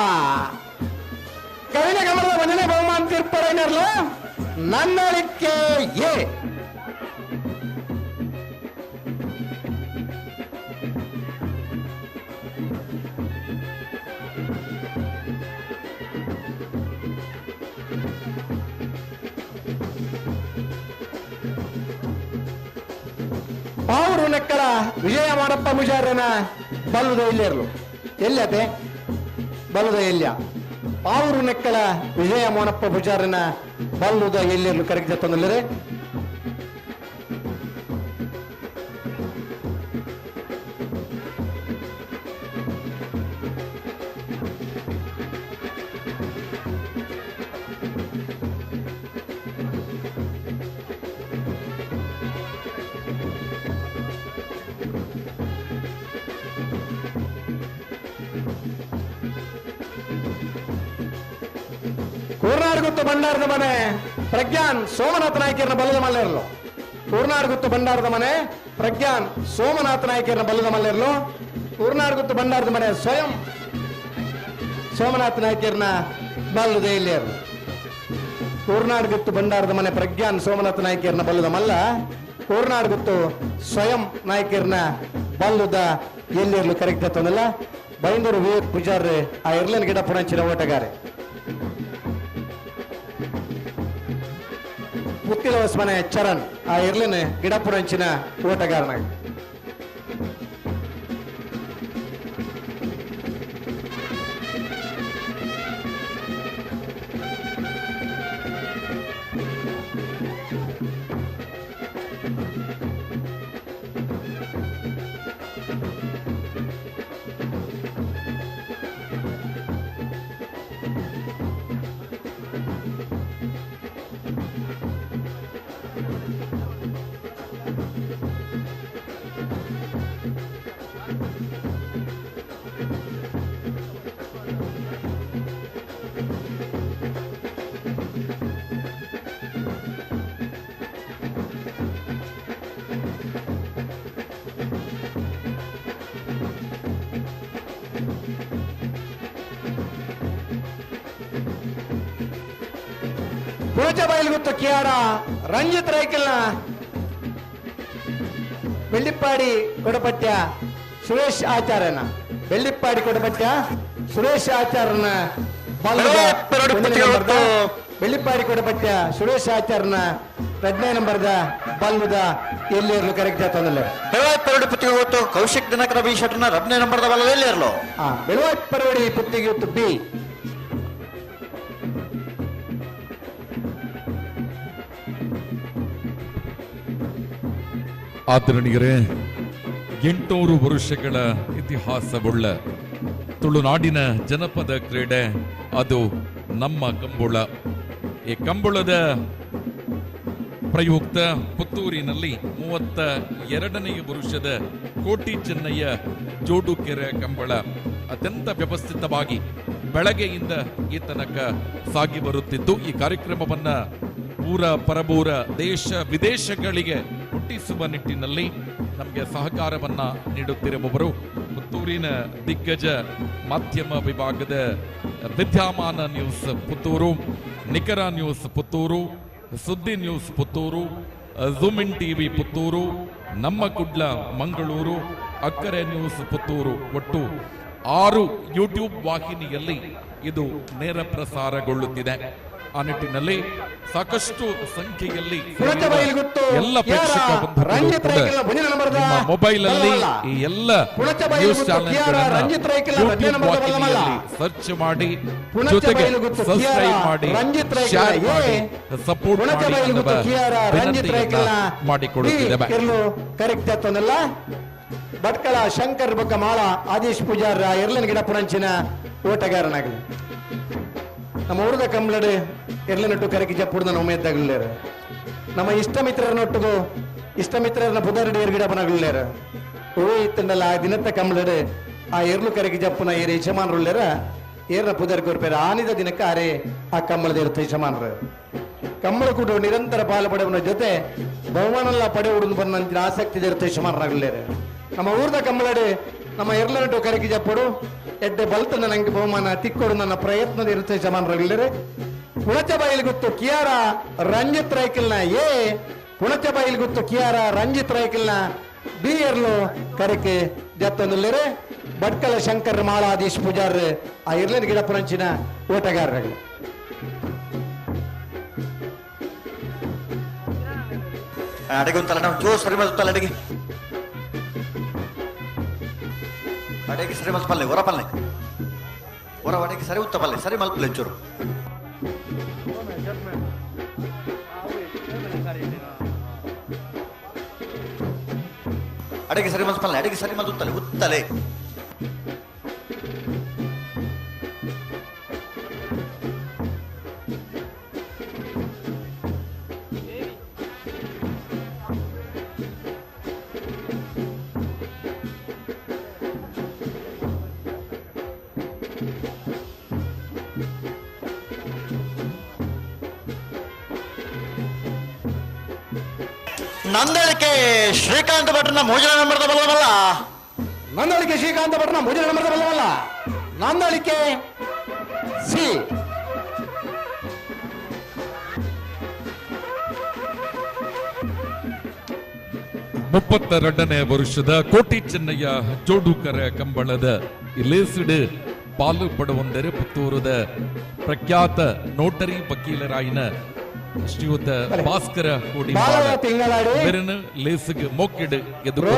ಕವಿನ ಗಮನದ ಭಜನೆ ಬಹುಮಾನ ತೀರ್ಪಡೈನರ್ಲ ನಂದಳಿಕೆ ಎ. ಪಾವರು ನೆಕ್ಕಳ ವಿಜಯ ಮಾರಪ್ಪ ಪೂಜಾರನ ಬಲ್ಲದ ಎಲ್ಲಿರಲು ಎಲ್ಲತೆ ಬಲ್ಲದ ಎಲ್ಯ. ಪಾವರು ನೆಕ್ಕಳ ವಿಜಯ ಮೋನಪ್ಪ ಪೂಜಾರನ ಬಲ್ಲುದ ಎಲ್ಲಿರಲು ಕರೆಕ್ಟ್ ತಂದಲ್ಲರೆ. ಕೂರ್ನಾಡುಗುತ್ತು ಭಂಡಾರದ ಮನೆ ಪ್ರಜ್ಞಾನ್ ಸೋಮನಾಥ ನಾಯಕರನ್ನ ಬಲ್ಲದ ಮಲ್ಲೆರ್ಲು. ಕೂರ್ನಾಡುಗುತ್ತು ಭಂಡಾರದ ಮನೆ ಪ್ರಜ್ಞಾನ್ ಸೋಮನಾಥ ನಾಯಕರನ್ನ ಬಲ್ಲದ ಮಲ್ಲೆರ್ಲು. ಕೂರ್ನಾಡುಗುತ್ತು ಭಂಡಾರದ ಮನೆ ಸ್ವಯಂ ಸೋಮನಾಥ ನಾಯಕರನ್ನ ಬಲ್ಲದ ಎಲ್ಲಿಯರ್ಲು. ಕೂರ್ನಾಡುಗುತ್ತು ಭಂಡಾರದ ಮನೆ ಪ್ರಜ್ಞಾನ್ ಸೋಮನಾಥ ನಾಯಕರನ್ನ ಬಲ್ಲದ ಮಲ್ಲ. ಕೂರ್ನಾಡುಗುತ್ತು ಸ್ವಯಂ ನಾಯಕರನ್ನ ಬಲ್ಲದ ಎಲ್ಲಿರ್ಲು ಕರೆಕ್ಟ್ ತಂದಲ್ಲ. ಬೈಂದೂರು ವಿವೇಕ್ ಪೂಜಾರಿ ಆ ಎರ್ಲನ್ ಗಿಡ ಪುಣಂಚಿನ ಓಟಗಾರೆ. ಪುತ್ತಿಲವಸ್ ಮನೆ ಚರಣ್ ಆ ಎರ್ಲಿನ ಗಿಡಪುರಂಚಿನ ಓಟಗಾರನಾಗಿ. ಪೂಜೆ ಕಿಯಾಡ ರಂಜಿತ್ ರೈಕಲ್ನ ಬೆಳ್ಳಿಪ್ಪಾಡಿ ಕೊಡಪಟ್ಯ ಸುರೇಶ್ ಆಚಾರ್ಯನ. ಬೆಳ್ಳಿಪ್ಪಾಡಿ ಕೊಡಪಟ್ಯ ಸುರೇಶ್ ಆಚಾರ್ಯನ ಬೆಳ್ಳಿಪ್ಪಾಡಿ ಕೊಡಪಟ್ಯ ಸುರೇಶ್ ಆಚಾರ್ಯನ 2ನೇ ನಂಬರ್ದ ಬಲ್ಲದ ಎಲ್ಲಿರಲು ಕರೆಕ್ಟ್ ತಂದಲ್ಲ. ಬೆಳವಾಯಿ ಪುತ್ತಿಗೆ ಹೊತ್ತು ಕೌಶಿಕ್ ದಿನಕರ ಬಿ ಶೆಟ್ಟರ್ನ 2ನೇ ನಂಬರ್ದ ಬಲ್ಲದ ಎಲ್ಲಿರಲು. ಬೆಳವಾಯಿ ಪರವಡಿ ಪುತ್ತಿಗೆ ಹೊತ್ತು ಬಿ. ಆದರಣೀಯರೇ, 800 ವರ್ಷಗಳ ಇತಿಹಾಸವುಳ್ಳ ತುಳುನಾಡಿನ ಜನಪದ ಕ್ರೀಡೆ ಅದು ನಮ್ಮ ಕಂಬುಳ. ಈ ಕಂಬುಳದ ಪ್ರಯುಕ್ತ ಪುತ್ತೂರಿನಲ್ಲಿ 32ನೇ ವರುಷದ ಕೋಟಿ ಚೆನ್ನಯ್ಯ ಜೋಡುಕೆರೆ ಕಂಬಳ ಅತ್ಯಂತ ವ್ಯವಸ್ಥಿತವಾಗಿ ಬೆಳಗ್ಗೆಯಿಂದ ಈ ತನಕ ಸಾಗಿ ಬರುತ್ತಿದ್ದು, ಈ ಕಾರ್ಯಕ್ರಮವನ್ನ ಊರ ಪರಬೂರ ದೇಶ ವಿದೇಶಗಳಿಗೆ ಮುಟ್ಟಿಸುವ ನಿಟ್ಟಿನಲ್ಲಿ ನಮಗೆ ಸಹಕಾರವನ್ನ ನೀಡುತ್ತಿರುವವರು ಪುತ್ತೂರಿನ ದಿಗ್ಗಜ ಮಾಧ್ಯಮ ವಿಭಾಗದ Vidyamana news Puttur, Nikkara news Puttur, Suddi news Puttur, zoom in TV Puttur, Namma Kudla Mangaluru, Akkare news Puttur, ಒಟ್ಟು 6 ಯೂಟ್ಯೂಬ್ ವಾಹಿನಿಯಲ್ಲಿ ಇದು ನೇರ ಪ್ರಸಾರಗೊಳ್ಳುತ್ತಿದೆ. ಆ ನಿಟ್ಟಿನಲ್ಲಿ ಸಾಕಷ್ಟು ಸಂಖ್ಯೆಯಲ್ಲಿ ಎಲ್ಲ ಪ್ರೇಕ್ಷಕ ಬಂಧುಗಳು ನಿಮ್ಮ ಮೊಬೈಲ್ ಅಲ್ಲಿ ಈ ಎಲ್ಲ ನ್ಯೂಸ್ ಚಾನೆಲ್ಗಳನ್ನ ಯೂಟ್ಯೂಬ್ ವಾಹಿನಿಯಲ್ಲಿ ಸರ್ಚ್ ಮಾಡಿ, ಜೊತೆಗೆ ಸಬ್ಸ್ಕ್ರೈಬ್ ಮಾಡಿ, ಶೇರ್ ಮಾಡಿ, ಸಪೋರ್ಟ್ ಮಾಡಿ ಅನ್ನುವ ವಿನಂತಿಯನ್ನ ಮಾಡಿಕೊಳ್ಳುತ್ತಿದ್ದೇವೆ. ಕರೆಕ್ಟ್ ಆತನಲ್ಲ ಭಟ್ಕಳ ಶಂಕರ್ ಬೊಕ್ಕ ಮಾಳ ಆದೇಶ್ ಪೂಜಾರ ಎರ್ಲನ್ ಗಿಡ ಪುಣಂಚಿನ ಓಟಗಾರನಾಗಲಿ. ನಮ್ಮ ಊರದ ಕಂಬಳಡು ಎರ್ಲನೊಟ್ಟು ಕರಕಿ ಜಪ್ಪುಡ್ದ ಉಮೇದ್ದಾಗಲಿಲ್ಲೇರು. ನಮ್ಮ ಇಷ್ಟ ಮಿತ್ರರನ್ನೊಟ್ಟಿಗೂ ಇಷ್ಟ ಮಿತ್ರರನ್ನ ಪುದರಡಿ ಎರ್ಗಿಡ ಪನಾಗಲಿಲ್ಲೇರು. ಓ ಇತ್ತಂಡಲ್ಲ ಆ ದಿನತ್ತ ಕಂಬಳಡು ಆ ಎರ್ಲು ಕರಕಿ ಜಪ್ಪುನ ಏರು ಯಜಮಾನರುಳ್ಳೇರ ಏರ್ನ ಪುದರ್ ಕೊರ್ಪೇರ ಆನಿದ ದಿನಕ್ಕೆ ಆರೆ ಆ ಕಂಬಳದ ಇರುತ್ತೆ ಯಜಮಾನರು. ಕಂಬಳ ಕೂಡ ನಿರಂತರ ಪಾಲು ಪಡೆಯುವ ಜೊತೆ ಬಹುಮಾನಲ್ಲ ಪಡೆಯುವುದು ಬಂದಂತಿನ ಆಸಕ್ತಿ ಇರುತ್ತೆ ಯಜಮಾನರಾಗಲಿಲ್ಲೇರು. ನಮ್ಮ ಊರದ ಕಂಬಳಡು ನಮ್ಮ ಎರ್ಲನಟು ಕರಕಿ ಜಪ್ಪಡು ಎಡ್ಡೆ ಬಲ್ತನ ನಂಗೆ ಬಹುಮಾನ ತಿಕ್ಕೊಡು ನನ್ನ ಪ್ರಯತ್ನದ ಇರುತ್ತೆ ಯಜಮಾನರಾಗಲಿಲ್ಲೇರು. ಪುಣಚ ಗುತ್ತು ಕಿಯಾರ ರಂಜಿತ್ ರೈಕಲ್ನ ಎ, ಪುಣಚ ಗುತ್ತು ಕಿಯಾರ ರಂಜಿತ್ ರೈಕಲ್ನ ಬಿ ಎರ್ಲು ಕರಕೆ ಜತ್ತೊಂದುಲ್ಲೇರೆ. ಭಟ್ಕಳ ಶಂಕರ್ ಮಾಳಾಧೀಶ್ ಪೂಜಾರ್ ಆ ಎರ್ಲಿನ ಗಿಡ ಪುರಂಚಿನ ಓಟಗಾರರಾಗಲಿ. ಅಡಿಗೆ ನಾವು ಜೋ ಸರಿ ಮಲ್ತಲ್ಲ ಅಡಿಗೆ ಅಡಿಗೆ ಸರಿ ಮಲ್ಪಲ್ಲೆ ಹೊರ ಪಲ್ಲೆ ಹೊರ ಅಡಿಗೆ ಸರಿ ಉತ್ತ ಪಲ್ಲೆ ಸರಿ ಮಲ್ಪಲ್ಲೆ ಒಂಚೂರು. ಅಡಿಗೆ ಸರಿ ಮಲ್ಪಲ್ಲೆ ಅಡಿಗೆ ಸರಿ ಮಲ್ತುತ್ತಲೆ ಉತ್ತಲೆ. ನಂದಳಿಕೆ ಶ್ರೀಕಾಂತ ಭಟ್ರನ ಮೋಜನ ನಂಬರದ ಬಲವಲ್ಲ. ನಂದಳಿಕೆ ಶ್ರೀಕಾಂತ ಭಟ್ರನ ಮೋಜನ ನಂಬರದ ಬಲವಲ್ಲ. ನಂದಳಿಕೆ ಸಿ. 32ನೇ ವರ್ಷದ ಕೋಟಿ ಚೆನ್ನಯ್ಯ ಜೋಡುಕರ ಕಂಬಳದ ಇಲೇಸಿಡು ಪಾಲು ಪಡುವಂದರೆ ಪುತ್ತೂರದ ಪ್ರಖ್ಯಾತ ನೋಟರಿ ವಕೀಲರಾಯಿನ ಶ್ರೀಯುತ ಭಾಸ್ಕರ ಕೋಡಿ ಲೇಸುಗೆ ಮೋಕೆಡು ಎದುರು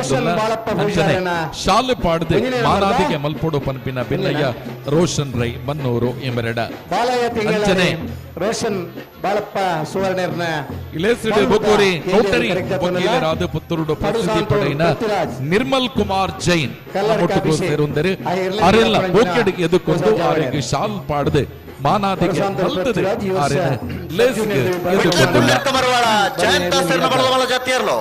ಶಾಲು ಪಾಡದೆ ಮಾನಾದಿಗೆ ಮಲ್ಪೊಡು ಪನ್ಪಿನ ಬೆನ್ನಯ್ಯ ರೋಷನ್ ರೈ ಮನ್ನೂರು ಎಂಬೆರಡ ಅಂಚನೆ ರೋಷನ್ ಬಾಳಪ್ಪ ಸುವರ್ಣರ್ನ ಇಲೇಸಿಡು ಬೊಕ್ಕೋರಿ ನೋಟರಿ ವಕೀಲರಾದ ಪುತ್ತೂರುಡು ಪ್ರಸಿದ್ಧಿ ಪಡೆಯಿನ ನಿರ್ಮಲ್ ಕುಮಾರ್ ಜೈನ್ ಒಟ್ಟಿಗೆ ಸೇರುಂದರೆ ಅರೆಲ್ಲ ಮೋಕೆಡು ಎದುಕೊಂಡು ಅವರಿಗೆ ಶಾಲ್ ಪಾಡದೆ ಮಾನಾದಿಗೆ ಮಲ್ತದೆ ಆರೆನ ಲೇಸ್ಗೆ ಎದುಕೊಂಡುಲ್ಲ. ಮರವಾಳ ಜಯಂತ ದಾಸರ್ನ ಬಳದಮಲ ಜಾತಿಯರ್ಲೋ.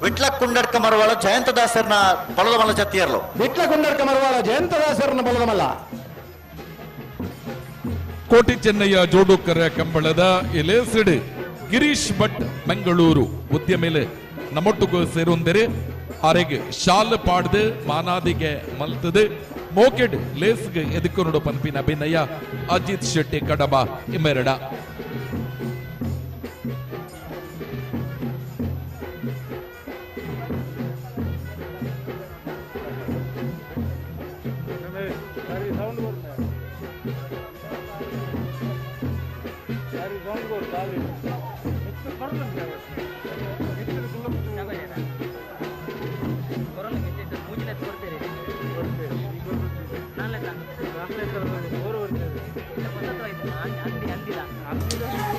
ವಿಟ್ಲ ಕುಂಡಡ್ಕ ಮರವಾಳ ಜಯಂತ ದಾಸರ್ನ ಬಳದಮಲ ಜಾತಿಯರ್ಲೋ. ವಿಟ್ಲ ಕುಂಡಡ್ಕ ಮರವಾಳ ಜಯಂತ ದಾಸರ್ನ ಬಳದಮಲ. ಕೋಟಿ ಚೆನ್ನಯ್ಯ ಜೋಡುಕರ ಕಂಬಳದ ಎಲೇಸಿಡು ಗಿರೀಶ್ ಭಟ್ ಮಂಗಳೂರು ಉದ್ಯಮೇಲೆ ನಮ್ಮೊಟ್ಟಿಗೂ ಸೇರುಂದರೆ ಆರೆಗೆ ಶಾಲ್ ಪಾಡ್ದು ಮಾನಾದಿಗೆ ಮಲ್ತದೆ ಮೋಕೆಡ್ ಲೇಸ್ಗೆ ಎದುಕೊನಡು ಪನ್ಪಿನ ಅಭಿನಯ ಅಜಿತ್ ಶೆಟ್ಟಿ ಕಡಬ ಇಮ್ಮೆರಡ.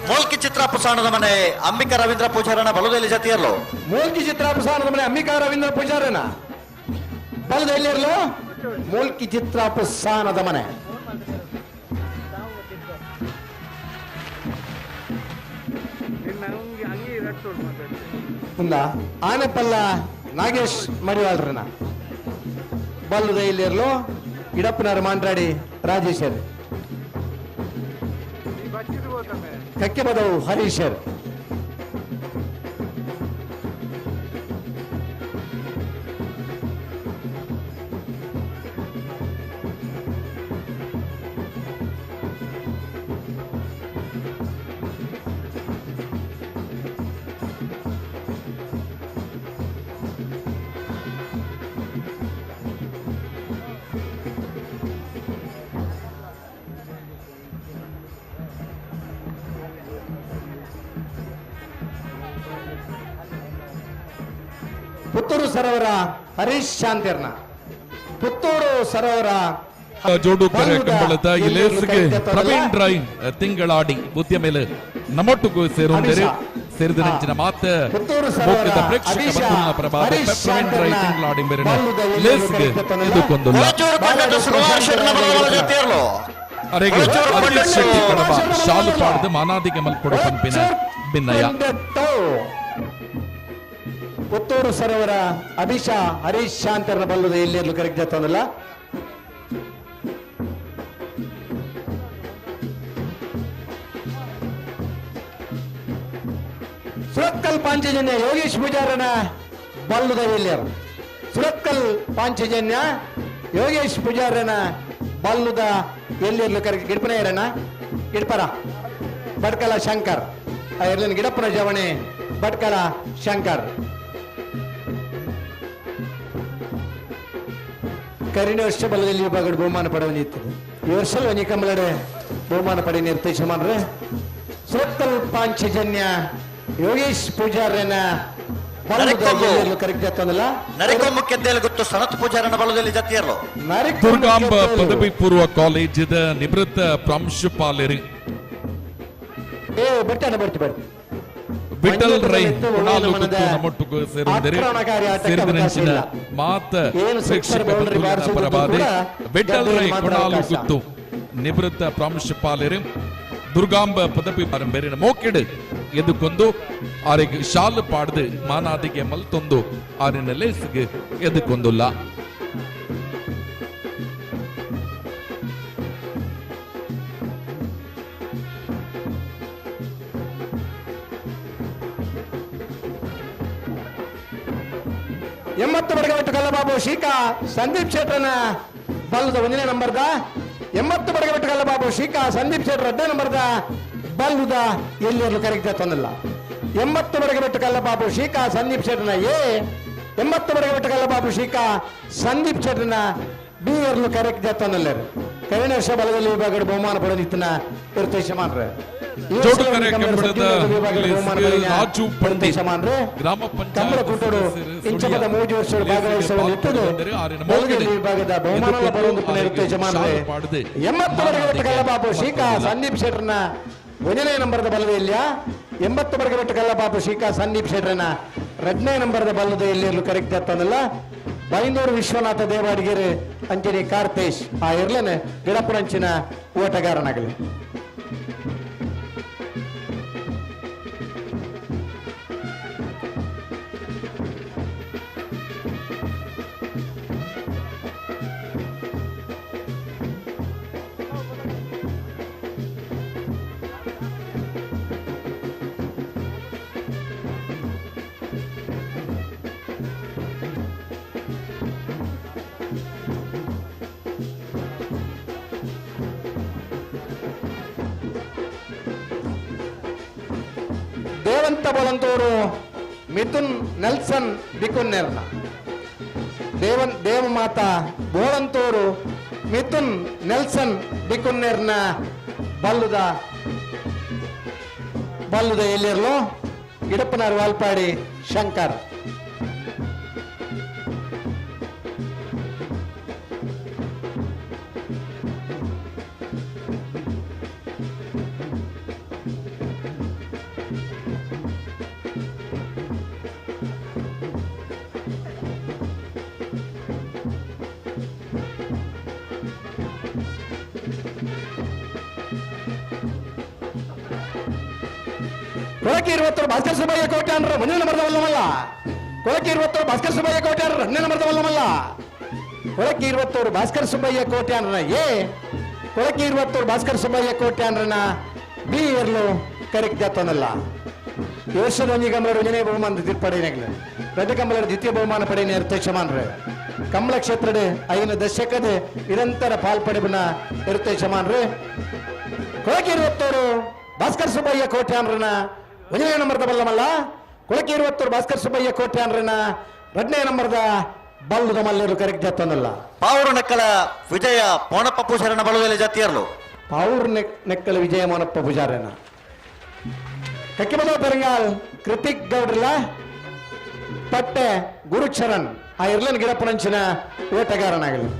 ಮೂಲ್ಕಿ ಚಿತ್ರಾಪಸಾಣದ ಮನೆ ಅಂಬಿಕಾ ರವೀಂದ್ರ ಪೂಜಾರನ ಬಲದಲ್ಲಿ ಜಾತಿಯರ್ಲೋ. ಮೂಲ್ಕಿ ಚಿತ್ರಾಪಸಾಣದ ಮನೆ ಅಂಬಿಕಾ ರವೀಂದ್ರ ಪೂಜಾರನ ಬಲದಲ್ಲಿರಲು. ಮೂಲ್ಕಿ ಚಿತ್ರಾಪಸಾನದ ಮನೆ. ಮುಂದ ಆನೆಪಲ್ಲ ನಾಗೇಶ್ ಮಡಿವಾಳ್ರನ ಬಲ್ಲದಲ್ಲಿರಲು ಇಡಪ್ಪನರ ಮಾಂಡ್ರಾಡಿ ರಾಜೇಶರ್ ಕಕ್ಕೆ ಬದವು ಹರೀಶರ್. ಪುತ್ತೂರು ಸರೋವರ ಹರೀಶ್ ಶಾಂತಿರ್ನ ಪುತ್ತೂರು ಸರೋವರ ಜೋಡು ಕರೆ ಕಂಬಳದ ಇಲೇಸ್ಗೆ ಪ್ರವೀಣ್ ರೈ ತಿಂಗಳಾಡಿ ಉದ್ಯಮೇಲೆ ನಮ್ಮೊಟ್ಟಿಗೂ ಸೇರುವಂದರೆ ಸೇರಿದ ನಂಚಿನ ಮಾತ ಮೋಕ್ಯದ ಪ್ರೇಕ್ಷಕ ಬಂಧುಗಳ ಪ್ರಭಾವ ಪ್ರವೀಣ್ ರೈ ತಿಂಗಳಾಡಿ ಮೇರಿನ ಲೇಸ್ಗೆ ಎದುಕೊಂದುಲ್ಲ. ಅರೆಗೆ ಅಜಿತ್ ಶೆಟ್ಟಿ ಕಡಬ ಶಾಲು ಪಾಡ್ದು ಮಾನಾದಿಗೆ ಮಲ್ಪೊಡು ಪಂಪಿನ ಭಿನ್ನಯ. ಪುತ್ತೂರು ಸರೋವರ ಅಭಿಷಾ ಹರೀಶ್ ಶಾಂತರ್ನ ಬಲ್ಲದ ಎಲ್ಲಿ ಕರೆಕ್ಟ್ ಜತ್ತೊಂದಲ್ಲ. ಸುರತ್ಕಲ್ ಪಾಂಚಜನ್ಯ ಯೋಗೇಶ್ ಪೂಜಾರನ ಬಲ್ಲದ ಎಲ್ಲಿಯರು ಸುರತ್ಕಲ್ ಪಾಂಚಜನ್ಯ ಯೋಗೇಶ್ ಪೂಜಾರನ ಬಲ್ಲುದ ಎಲ್ಲಿರ್ಲು ಕರೆಕ್ಟ್ ಗಿಡಪನ ಇರಣ್ಣ ಗಿಡಪರ ಭಟ್ಕಲ ಶಂಕರ್ ಎರ್ಲಿನ ಗಿಡಪ್ಪನ ಜವಣೆ ಭಟ್ಕಲ ಶಂಕರ್ ಕರಿನ ವರ್ಷ ಬಲದಲ್ಲಿ ವಿಭಾಗದ ಬಹುಮಾನ ಪಡೆಯಲಿತ್ತು ಈ ವರ್ಷ ಒಂಜಿ ಕಂಬಳಡೆ ಬಹುಮಾನ ಪಡೆಯ ನಿರ್ದೇಶಮಾನ್ರೆ ಸುರತ್ಕಲ್ ಪಾಂಚಜನ್ಯ ಯೋಗೇಶ್ ಪೂಜಾರನ ಕರೆಕ್ಟ್ ಆಗ್ತದಲ್ಲ. ನರಿಕೊಮ್ಮು ಗೊತ್ತು ಸನತ್ ಪೂಜಾರನ ಬಲದಲ್ಲಿ ಜತಿಯರ್ಲು ದುರ್ಗಾಂಬ ಪದವಿ ಪೂರ್ವ ಕಾಲೇಜಿದ ನಿವೃತ್ತ ಪ್ರಾಂಶುಪಾಲರು ಏ ಬರ್ತಾನೆ ಬರ್ತಿ ಬರ್ತಿ ವಿಠಲ್ ರೈ ಕುಣಾಲು ಗುತ್ತು ನಮ್ಮೊಟ್ಟಿಗೂ ಸೇರುವಂದರೆ ಸೇರಿದ ನಂಚಿನ ಮಾತ ಪ್ರೇಕ್ಷಕ ಬಂಧುಗಳ ಪರವಾದೆ ವಿಠಲ್ ರೈ ಕುಣಾಲು ಗುತ್ತು ನಿವೃತ್ತ ಪ್ರಾಂಶುಪಾಲರು ದುರ್ಗಾಂಬ ಪದವಿ ಬೇರಿನ ಮೋಕೆಡು ಎದುಕೊಂದು ಆರಿಗೆ ಶಾಲು ಪಾಡ್ದು ಮಾನಾದಿಗೆ ಮಲ್ತೊಂದು ಆರಿನ ಲೇಸ್ಗೆ ಎದುಕೊಂದುಲ್ಲ. ಎಂಬತ್ತು ಬಡಗಬೆಟ್ಟು ಕಲ್ಲಬಾಬು ಶೀಕಾ ಸಂದೀಪ್ ಶೆಟ್ಟರನ ಬಲ್ಲದ ಒಂದನೇ ನಂಬರ್ದ 80 ಬಡಗಬೆಟ್ಟು ಕಲ್ಲಬಾಬು ಶೀಕಾ ಸಂದೀಪ್ ಶೆಟ್ಟರ್ ಎರಡನೇ ನಂಬರ್ದ ಬಲ್ಲುದ ಎಲ್ಲಿ ಕರೆಕ್ಟ್ ತಂದಿಲ್ಲ. 80 ಬಡಗಬೆಟ್ಟು ಕಲ್ಲಬಾಬು ಶೀಕಾ ಸಂದೀಪ್ ಶೆಟ್ಟರ್ನ ಎ 80 ಬಡಗಬೆಟ್ಟು ಕಲ್ಲಬಾಬು ಶೀಕಾ ಸಂದೀಪ್ ಶೆಟ್ಟರ್ನ ಬಿ ಎರ್ಲು ಕರೆಕ್ಟ್ ತಂದಿಲ್ಲ. ಕರಿಣ ವರ್ಷ ಬಲದಲ್ಲಿ ವಿಭಾಗದ ಬಹುಮಾನ ಪಡೆದಿತ್ತನ ಇರ್ತೇಶಮಾನ್ರೆ ರಾಜು ಪಂಡಿತ್ ಗ್ರಾಮ ಕಂಬಳಕೂಟಡು ಇಂಚಪದ 3 ವರ್ಷಗಳು ಭಾಗವಹಿಸುವ ನಿಟ್ಟುದು ವಿಭಾಗದ ಬಹುಮಾನ ಪಡೆಯುತ್ತೇಶಮಾನ್ರೆ 80 ಬಡಗಬೆಟ್ಟು ಕಲ್ಲಬಾಬು ಶೀಕಾ ಸಂದೀಪ್ ಶೆಟ್ಟರ್ನ ಒಂದನೇ ನಂಬರದ ಬಲದ ಇಲ್ಲಿಯ 80 ಬಡಗಬೆಟ್ಟು ಕಲ್ಲಬಾಬು ಶೀಕಾ ಸಂದೀಪ್ ಶೆಟ್ಟರ್ನ ಎರಡನೇ ನಂಬರದ ಬಲದ ಎಲ್ಲಿ ಕರೆಕ್ಟ್ ಆಗ್ತಾನಲ್ಲ. ಬೈಂದೂರು ವಿಶ್ವನಾಥ ದೇವಾಡಿಗೆರೆ ಅಂಜನಿ ಕಾರ್ತೇಶ್ ಆ ಇರ್ಲೇನೆ ಗಿಡಪುರಂಚಿನ ಓಟಗಾರನಾಗಲಿ. ದೇವಂತ ಬಲಂತೂರು ಮಿಥುನ್ ನೆಲ್ಸನ್ ಬಿಕುನ್ನೇರ್ನ ದೇವನ್ ದೇವಮಾತಾ ಬೋಳಂತೂರು ಮಿಥುನ್ ನೆಲ್ಸನ್ ಬಿಕುನ್ನೇರ್ನ ಬಲ್ಲುದ ಬಲ್ಲುದ ಎಲ್ಲಿರ್ಲು ಗಿಡಪ್ಪನಾರ್ ವಾಲ್ಪಾಡಿ ಶಂಕರ್. ಕೊಳಕಿ ಇರುವತ್ತರು ಭಾಸ್ಕರ್ ಸುಬ್ಬಯ್ಯ ಕೋಟ್ಯಾನ್ರ ಒಂದನೇ ನಂಬರ್ದ ವಲ್ಲಮಲ್ಲ. ಕೊಳಕಿ ಇರುವತ್ತರು ಭಾಸ್ಕರ್ ಸುಬ್ಬಯ್ಯ ಕೋಟ್ಯಾನ್ರ ಎರಡನೇ ನಂಬರ್ದ ವಲ್ಲಮಲ್ಲ. ಕೊಳಕಿ ಇರುವತ್ತವರು ಭಾಸ್ಕರ್ ಸುಬ್ಬಯ್ಯ ಕೋಟ್ಯಾನ್ರ ಎ ಕೊಳಕಿ ಇರುವತ್ತವರು ಭಾಸ್ಕರ್ ಸುಬ್ಬಯ್ಯ ಕೋಟ್ಯಾನ್ರನ ಬಿ ಇರಲು ಕರೆಕ್ಟ್ ಜಾತನಲ್ಲ. ಈ ವರ್ಷದ ಒಂಜಿ ಕಂಬಳರು ಒಂದನೇ ಬಹುಮಾನ ಪಡೆಯನಾಗಲಿ ರಜ ಕಂಬಳರ ದ್ವಿತೀಯ ಬಹುಮಾನ ಪಡೆಯ ಇರ್ತೇಶಮಾನ್ರೆ ಕಮಲ ಕ್ಷೇತ್ರದ 5 ದಶಕದ ನಿರಂತರ ಪಾಲ್ಪಡೆಬನ ಇರ್ತೇಶಮಾನ್ರೆ. ಕೊಳಕಿ ಇರುವತ್ತವರು ಭಾಸ್ಕರ್ ಸುಬ್ಬಯ್ಯ ಕೋಟ್ಯಾನ್ರನ ಒಂದನೇ ನಂಬರ್ದ ಬಲ್ಲಮಲ್ಲ. ಕೊಳಕಿ ಇರುವತ್ತವರು ಭಾಸ್ಕರ್ ಸುಬ್ಬಯ್ಯ ಕೋಟ್ಯಾನ್ರನ ಎರಡನೇ ನಂಬರ್ದ ಬಲ್ಲದ ಮಲ್ಲರು ಕರೆಕ್ಟ್ ಜಾತನಲ್ಲ. ಪಾವೂರು ನೆಕ್ಕಲ ವಿಜಯ ಮೋನಪ್ಪ ಪೂಜಾರನ ಬಲದಲ್ಲಿ ಜಾತಿಯರ್ಲು ಪಾವೂರು ನೆಕ್ಕಲ ವಿಜಯ ಮೋನಪ್ಪ ಪೂಜಾರನ ಕಕ್ಕಿಬದ ಪೆರಂಗಾಲ್ ಕೃತಿಕ್ ಗೌಡ್ರಲ್ಲ ಪಟ್ಟೆ ಗುರುಚರಣ್ ಆ ಇರ್ಲನ್ ಗಿಡಪ್ಪನಂಚಿನ ಓಟಗಾರನಾಗಲಿ.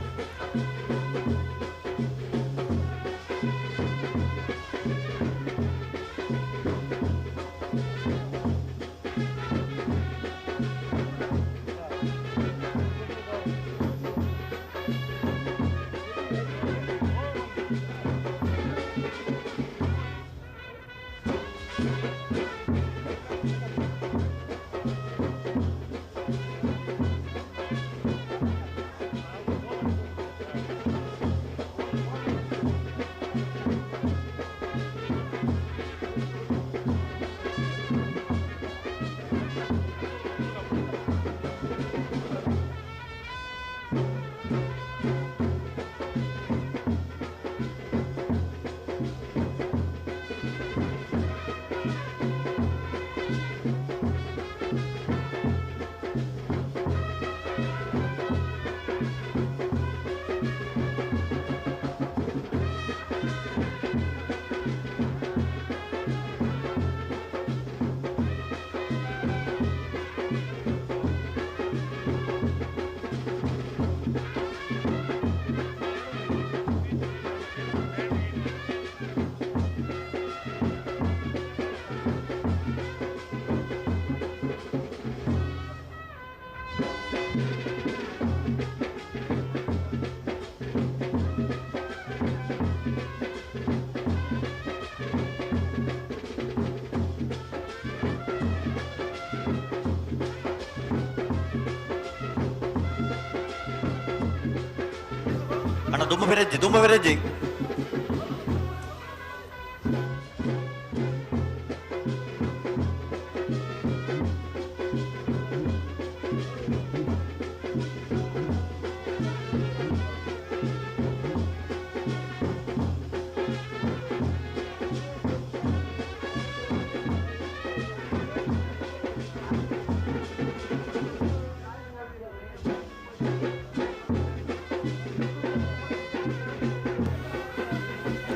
ಅಣ್ಣ ದುಂಬ ಬೆರೆಜ್ಜಿ ದುಂಬ ಬೆರೆಜ್ಜಿ.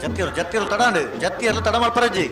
ಜತ್ತಿರು ಜತ್ತಿರು ತಡಾಂಡು ಜತ್ತಿಯರ್ಲು ತಡ ಮಲ್ಪರಜ್ಜಿ.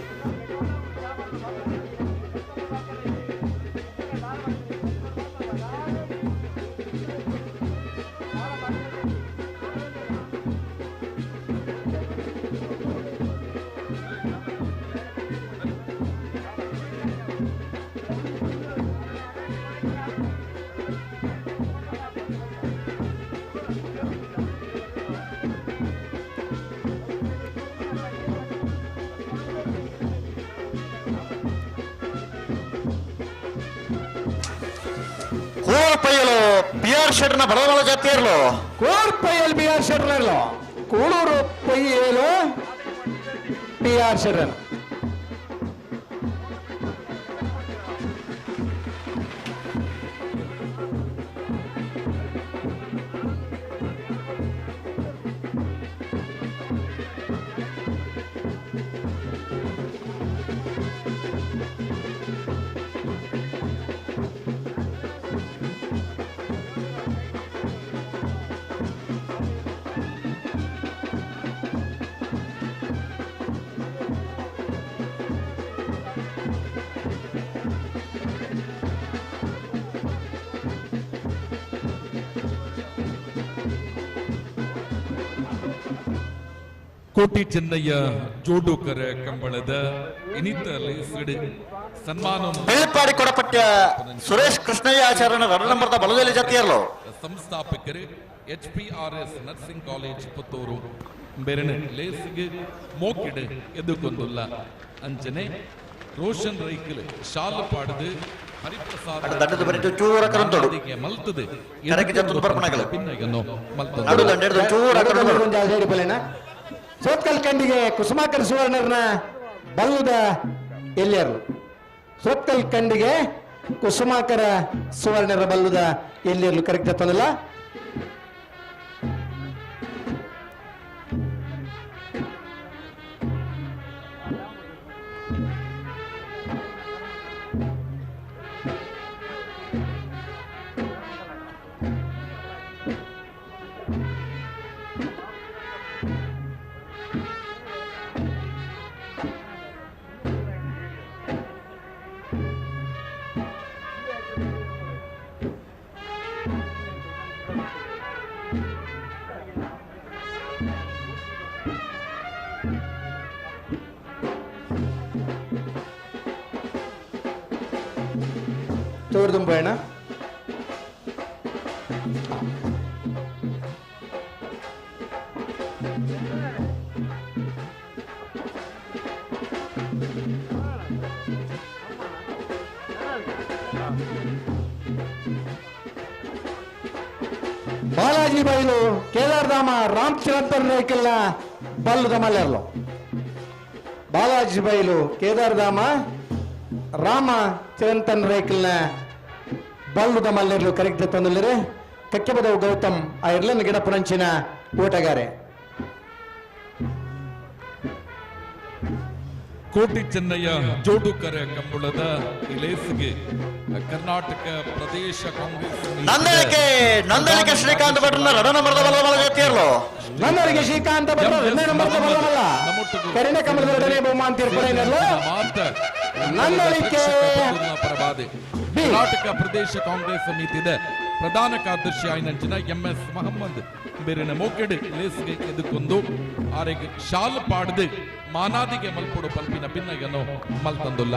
ಕೋರ್ಪೈಯಲು ಬಿ ಆರ್ ಶೆಟ್ನ ಬಲಬಲ ಜಾತಿಯರ್ಲು ಕೋರ್ಪೈಯಲ್ ಬಿ ಆರ್ ಶೆಟ್ರಲ್ಲೋ ಕೂಳೂರು ಪೊಯ್ಯೇಲು ಬಿ ಆರ್ ಶೆಟ್ರನ್. ಕೋಟಿ ಚೆನ್ನಯ್ಯ ಜೋಡುಕರ ಕಂಬಳದ ಇನಿತ ಲೇಸಿಡು ಸನ್ಮಾನ ಬೆಳ್ಪಾಡಿ ಕೊಡಪಟ್ಯ ಸುರೇಶ್ ಕೃಷ್ಣಯ್ಯ ಆಚಾರ್ಯನ ರಡ ನಂಬರ್ದ ಬಲದಲ್ಲಿ ಜಾತಿಯರ್ಲು ಸಂಸ್ಥಾಪಕರು H P R S nursing college Puttur ಬೆರಣ ಲೇಸಿಗೆ ಮೋಕಿಡು ಎದುಕೊಂದುಲ್ಲ ಅಂಚನೆ ರೋಷನ್ ರೈಕಲ್ ಶಾಲು ಪಾಡದು ಹರಿಪ್ರಸಾದ್ ದಂಡದ ಬರಿತು ಚೂರ ಕರಂತೋಡು. ಮಲ್ತದೆ ಕರೆಕ್ ಜತ್ತುದು ಬರ್ಪಣಗಲು. ಪಿನ್ನಗನ್ನು ಮಲ್ತದೆ ನಡು ದಂಡ ಹಿಡ್ದು ಚೂರ ಕರಂತೋಡು. ಸೋತ್ಕಲ್ ಕಂಡಿಗೆ ಕುಸುಮಾಕರ್ ಸುವರ್ಣರ್ನ ಬಲ್ಲದ ಎಲ್ಲಿಯರು. ಸೋತ್ಕಲ್ ಕಂಡಿಗೆ ಕುಸುಮಾಕರ ಸುವರ್ಣರ ಬಲ್ಲದ ಎಲ್ಲಿಯರ್ಲು ಕರೆಕ್ಟ್ ಜತ್ತೊಂದಿಲ್ಲ. ತೋರ್ದುಂಪಯಣ ಬಾಲಾಜಿ ಬೈಲು ಕೇದಾರಧಾಮ ರಾಮ್ ಚಿರಂತನ್ ರೇಕಲ್ನ ಬಲ್ಲುದ ಮಲ್ಲೆರ್ಲು ಬಾಲಾಜಿ ಬೈಲು ಕೇದಾರಧಾಮ ರಾಮ ಚಿರಂತನ್ ರೇಕಲ್ನ ಬಲ್ಲುದ ಮಲ್ಲೆರ್ಲು ಕರೆಕ್ಟ್ ತಂದುಲ್ಲರೆ ಕಕ್ಕೆಬದವು ಗೌತಮ್ ಆ ಇರ್ಲನ್ ಗಿಡಪುರಂಚಿನ ಓಟಗಾರೆ. ಕೋಟಿ ಚೆನ್ನಯ್ಯ ಜೋಡುಕರೆ ಕಂಬಳದ ಇಲೇಸ್ಗೆ ಕರ್ನಾಟಕ ಪ್ರದೇಶ ಕಾಂಗ್ರೆಸ್ ನಂದಳಿಕೆ ಶ್ರೀಕಾಂತ್ ಭಟ್ರನ್ನ ರಡ ನಂಬರ್ದ ಬಲಬಲ ಜೊತೆಯಲ್ಲೋ ನಂದಳಿಕೆ ಶ್ರೀಕಾಂತ್ ಭಟ್ರ ಎರಡನೇ ನಂಬರ್ದ ಬಲಬಲ ಕರಿಣ ಕಮಲದ ಎರಡನೇ ಬಹುಮಾನ ತೀರ್ಪುರೈನಲ್ಲೋ ನಂದಳಿಕೆ ಪರವಾದೆ ಕರ್ನಾಟಕ ಪ್ರದೇಶ ಕಾಂಗ್ರೆಸ್ ಸಮಿತಿದ ಪ್ರಧಾನ ಕಾರ್ಯದರ್ಶಿ ಆಯ್ನಂಚಿನ ಎಂ ಎಸ್ ಮಹಮ್ಮದ್ ಬೇರಿನ ಮೋಕೆಡ್ ಲೇಸ್ಗೆ ಎದುಕೊಂದು ಆರೆಗ್ ಶಾಲ್ ಪಾಡ್ದು ಮಾನಾದಿಗೆ ಮಲ್ಪೊಡು ಪಲ್ಪಿನ ಭಿನ್ನಗನು ಮಲ್ತಂದುಲ್ಲ.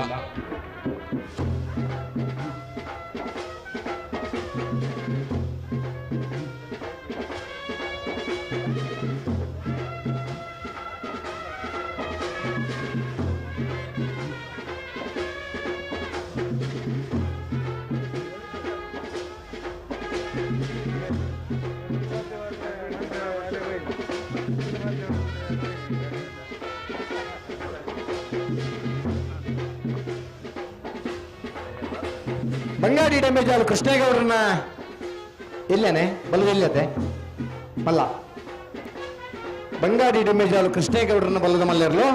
ಬಂಗಾಡಿ ಡೆಂಬೇಜಾಲು ಕೃಷ್ಣೇಗೌಡರನ್ನ ಇಲ್ಲೇನೆ ಬಲದ ಇಲ್ಲದೆ ಮಲ್ಲ ಬಂಗಾಡಿ ಡೆಂಬೇಜಾಲು ಕೃಷ್ಣೇಗೌಡರನ್ನ ಬಲ್ಲದ ಮಲ್ಲೆರ್ಲು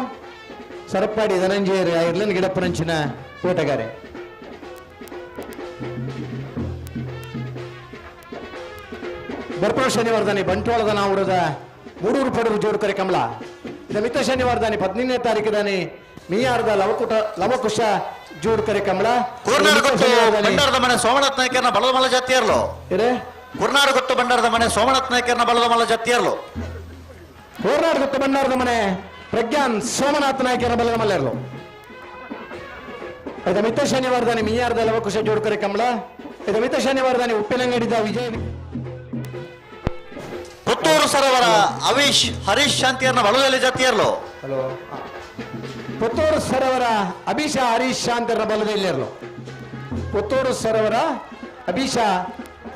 ಸರಪಾಡಿ ಧನಂಜಯ ಇರ್ಲನ್ ಗಿಡಪ್ಪನಂಚಿನ ಓಟಗಾರೆ. ಬರ್ಪೋ ಶನಿವಾರದಾನಿ ಬಂಟ್ವಾಳದ ನಾವುರದ ಮೂಡೂರು ಪಡೂರು ಜೋಡುಕರೆ ಕಮಲ ಇದ ಮಿತ್ತ ಶನಿವಾರದಾನಿ 15ನೇ ತಾರೀಕು ಮಿಯಾರದ ಲವಕುಶ ಜೋಡುಕರೆ ಕಮಲ ಕುರ್ನಾಡುಗೊತ್ತು ಭಂಡಾರದ ಮನೆ ಸೋಮನಾಥ್ ನಾಯ್ಕರ್ನ ಬಲದ ಮಲ್ಲ ಜಾತಿಯರ್ಲು ಕುರ್ನಾಡುಗೊತ್ತು ಭಂಡಾರದ ಮನೆ ಸೋಮನಾಥ್ ನಾಯ್ಕರ್ನ ಬಲದ ಮಲ್ಲ ಜಾತಿಯರ್ಲು ಕೋರ್ನಾಡುಗೊತ್ತು ಭಂಡಾರದ ಮನೆ ಪ್ರಜ್ಞಾನ್ ಸೋಮನಾಥ್ ನಾಯ್ಕರ ಬಲದ ಮಲ್ಲೆರ್ಲು ಇದ ಮಿತ್ತ ಶನಿವಾರದಾನಿ ಮಿಯಾರದ ಲವಕುಶ ಜೋಡುಕರೆ ಕಮಲ ಇದ ಮಿತ್ತ ಶನಿವಾರದಾನಿ ಉಪ್ಪಿನಂಗಡಿದ ವಿಜಯ ಪುತ್ತೂರು ಸರೋವರ ಅವಿಶ್ ಹರೀಶ್ ಶಾಂತಿಯರ್ನ ಬಲದಲ್ಲಿ ಜಾತಿಯರ್ಲು ಹಲೋ ಪುತ್ತೂರು ಸರೋವರ ಅಭಿಷ ಹರೀಶ್ ಶಾಂತಿಯರ ಬಲದಲ್ಲಿರಲು ಪುತ್ತೂರು ಸರೋವರ ಅಭಿಷ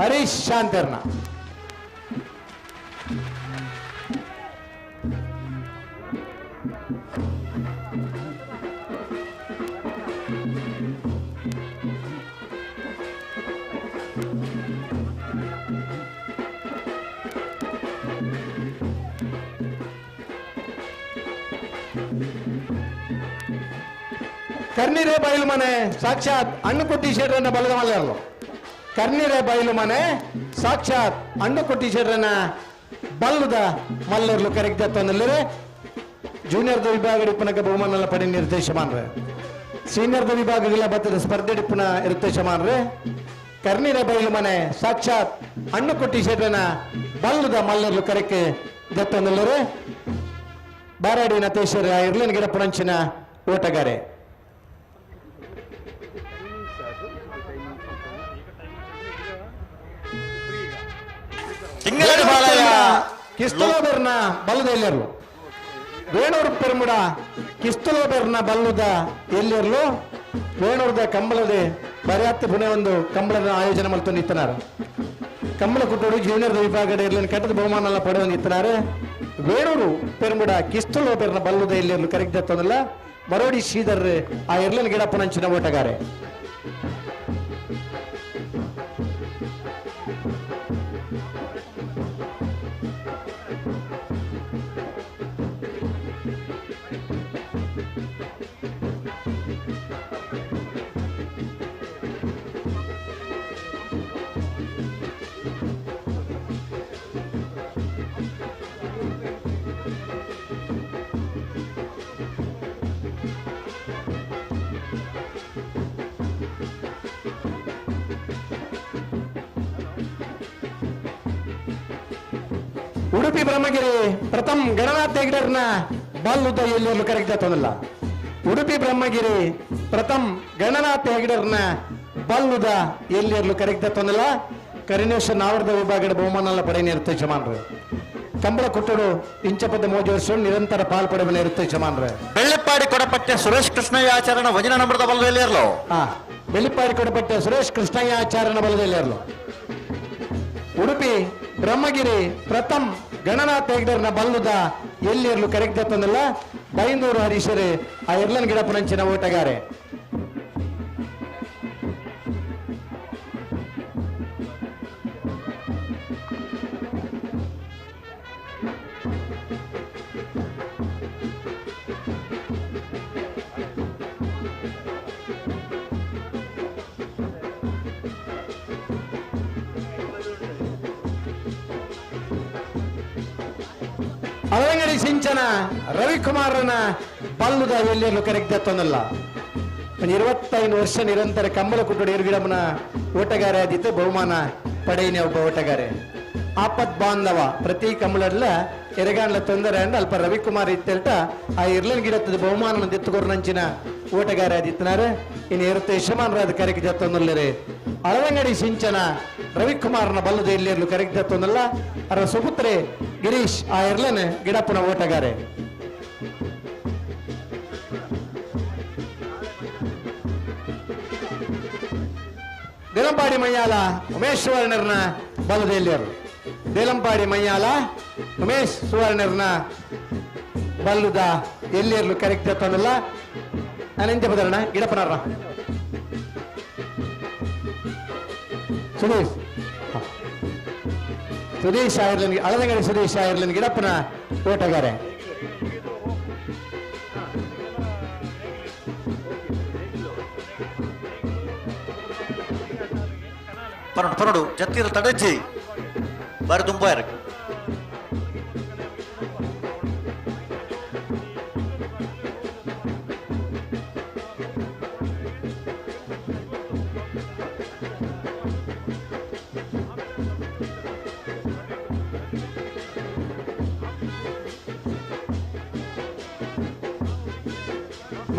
ಹರೀಶ್ ಶಾಂತಿಯರ್ನ ಕರ್ನೀರೆ ಬಯಲು ಮನೆ ಸಾಕ್ಷಾತ್ ಅಣ್ಣುಕೊಟ್ಟಿ ಶೆಟ್ರನ್ನ ಬಲದ ಮಲ್ಲೆರ್ಲು ಕರ್ನೀರೆ ಬಯಲು ಮನೆ ಸಾಕ್ಷಾತ್ ಅಣ್ಣುಕೊಟ್ಟಿ ಶೆಟ್ರನ್ನ ಬಲ್ಲದ ಮಲ್ಲೆರ್ಲು ಕರೆಕ್ಟ್ ತಂದಲ್ಲಿರೆ ಜೂನಿಯರ್ದ ವಿಭಾಗ ಡಿಪ್ಪನಕ ಬಹುಮಾನಲ್ಲ ಪಡಿ ನಿರ್ದೇಶ ಮಾನ್ರೆ ಸೀನಿಯರ್ದ ವಿಭಾಗಗಳ ಬತ್ತದ ಸ್ಪರ್ಧೆ ಡಿಪ್ಪನ ನಿರ್ದೇಶ ಮಾನ್ರೆ ಕರ್ನೀರೆ ಬಯಲು ಮನೆ ಸಾಕ್ಷಾತ್ ಅಣ್ಣುಕೊಟ್ಟಿ ಶೆಟ್ರನ್ನ ಬಲ್ಲದ ಮಲ್ಲೆರ್ಲು ಕರೆಕ್ಟ್ ದತ್ತಂದಲ್ಲಿರೆ ಬಾರಾಡಿ ನತೇಶ್ವರ ಇರ್ಲಿನ ಗಿಡಪ್ಪನಂಚಿನ ಓಟಗಾರೆ. ಕಿಸ್ತಲೋಬೆರ್ನ ಬಲ್ಲದ ಎಲ್ಲೆರ್ಲು ವೇಣೂರು ಪೆರ್ಮುಡ ಕಿಸ್ತಲೋಬೆರ್ನ ಬಲ್ಲದ ಎಲ್ಲೆರ್ಲು ವೇಣೂರ್ದ ಕಂಬಳದೆ ಬರ್ಯಾತ್ ಪುಣೆ ಒಂದು ಕಂಬಳದ ಆಯೋಜನೆ ಮಲ್ತೊಂದು ಇತ್ತನಾರು ಕಂಬಳ ಕುಟ್ಟೋಡು ಜೂನಿಯರ್ ವಿಭಾಗದ ಇರ್ಲಿನ ಕಟ್ಟದ ಬಹುಮಾನ ಪಡೆದು ಇತ್ತನಾರು ವೇಣೂರು ಪೆರ್ಮುಡ ಕಿಸ್ತಲೋಬೆರ್ನ ಬಲ್ಲದ ಎಲ್ಲೆರ್ಲು ಕರೆಕ್ಟ್ ತಂದಲ್ಲ ಮರೋಡಿ ಶ್ರೀಧರ್ ಆ ಎರ್ಲಿನ ಗಿಡಪ್ಪನಂಚಿನ ಓಟಗಾರೆ. ಉಡುಪಿ ಬ್ರಹ್ಮಗಿರಿ ಪ್ರಥಮ್ ಗಣನಾಥ್ ಹೆಗ್ಡರ್ನ ಬಲ್ಲುದ್ದ ಎಲ್ಲೆಲ್ಲೂ ಕರೆಕ್ಟ್ ತಂದಲ್ಲ. ಉಡುಪಿ ಬ್ರಹ್ಮಗಿರಿ ಪ್ರಥಮ್ ಗಣನಾಥ ಹೆಗಡರ್ನ ಬಲ್ಲುದ ಎಲ್ಲಿರ್ಲು ಕರೆಕ್ತ ತೊಂದಲ್ಲ ಕರಿನೇಶ ನಾವರದ ವಿಭಾಗದ ಬಹುಮಾನ ಪಡೆಯನಿರುತ್ತೆ ಯಜಮಾನ್ರು. ಕಂಬಳ ಕೊಟ್ಟಡು ಇಂಚಪದ ಮೋಜಿ ವರ್ಷ ನಿರಂತರ ಪಾಲ್ ಪಡೆಯಲು ಇರುತ್ತೆ ಯಜಮಾನ್ರೆ. ಬೆಳ್ಳಿಪ್ಪಾಡಿ ಕೊಡಪಟ್ಟೆ ಸುರೇಶ್ ಕೃಷ್ಣಯ್ಯಾಚಾರ್ಯನ ವಜನ ನಂಬರದ ಬಲದಲ್ಲಿ ಇರಲು. ಬೆಳ್ಳಿಪ್ಪಾಡಿ ಕೊಡಪಟ್ಟೆ ಸುರೇಶ್ ಕೃಷ್ಣಯ್ಯಾಚಾರ್ಯನ ಬಲದಲ್ಲಿ ಇರಲು. ಉಡುಪಿ ಬ್ರಹ್ಮಗಿರಿ ಪ್ರಥಮ್ ಗಣನಾಥ ಹೆಗ್ಡರ್ನ ಬಲ್ಲುದ ಎಲ್ಲಿರ್ಲು ಕರೆಕ್ಟ್ ತಂದಲ್ಲ ಬೈಂದೂರು ಹರೀಶರೇ ಆ ಎರ್ಲನ್ ಗಿಡಪನಂಚಿನ ಓಟಗಾರೆ. ಅಲಂಗಡಿ ಸಿಂಚನ ರವಿಕುಮಾರನ ಬಲ್ಲುದ ಎಲ್ಲಿಯಲ್ಲೂ ಕರೆಕ್ಟ್ ತಂದಲ್ಲ. 25 ವರ್ಷ ನಿರಂತರ ಕಂಬಳ ಕುಟ್ಟುಡು ಏರುಗಿಡಮನ ಓಟಗಾರೆ ಆದಿತ್ತು ಬಹುಮಾನ ಪಡೆಯಿನ ಒಬ್ಬ ಓಟಗಾರೆ. ಆಪತ್ ಬಾಂಧವ ಪ್ರತಿ ಕಂಬಳಡ್ಲ ಎರೆಗಾಂಡ್ಲ ತೊಂದರೆ ಅಂಡ್ ಅಲ್ಪ ರವಿಕುಮಾರ್ ಇತ್ತೆಲ್ಟ ಆ ಇರ್ಲನ್ ಗಿಡತ್ತದ ಬಹುಮಾನ ದೆತ್ತುಕೊರ್ನಂಚಿನ ಓಟಗಾರೆ ಆದಿತ್ತನಾರೆ. ಇನ್ನು ಇರುತ್ತೆ ಯಶಮಾನರಾದ ಕರೆಕ್ಟ್ ಜತ್ತೊಂದಲ್ಲರೆ. ಅಳವಂಗಡಿ ಸಿಂಚನ ರವಿಕುಮಾರ್ನ ಬಲ್ಲದ ಎಲ್ಲಿಯಲ್ಲೂ ಕರೆಕ್ಟ್ ಜತ್ತೊಂದಲ್ಲ ಅವರ ಸುಪುತ್ರೆ ಗಿರೀಶ್ ಆ ಎರ್ಲನ್ ಗಿಡಪ್ಪನ ಓಟಗಾರೆ. ದೇಲಂಪಾಡಿ ಮಯ್ಯಾಲ ಉಮೇಶ್ ಸುವರ್ಣರ್ನ ಬಲ್ಲದ ಎಲ್ಲಿಯರು. ದೇಲಂಪಾಡಿ ಮಯ್ಯಾಲ ಉಮೇಶ್ ಸುವರ್ಣರ್ನ ಬಲ್ಲುದ ಎಲ್ಲಿಯರ್ಲು ಕರೆಕ್ಟ್ ತಂದಲ್ಲ. ನಾನು ಎಂತ ಬದರಣ ಗಿಡಪ್ಪನಾರ Sudesh Sudesh Ireland Aladangady Sudesh Ireland ಗಿಡಪ್ಪನ ಓಟಗಾರೆ. Parrado Parrado ಜತ್ತಿರ ತಡಜ್ಜಿ ಬಾರಿ ತುಂಬ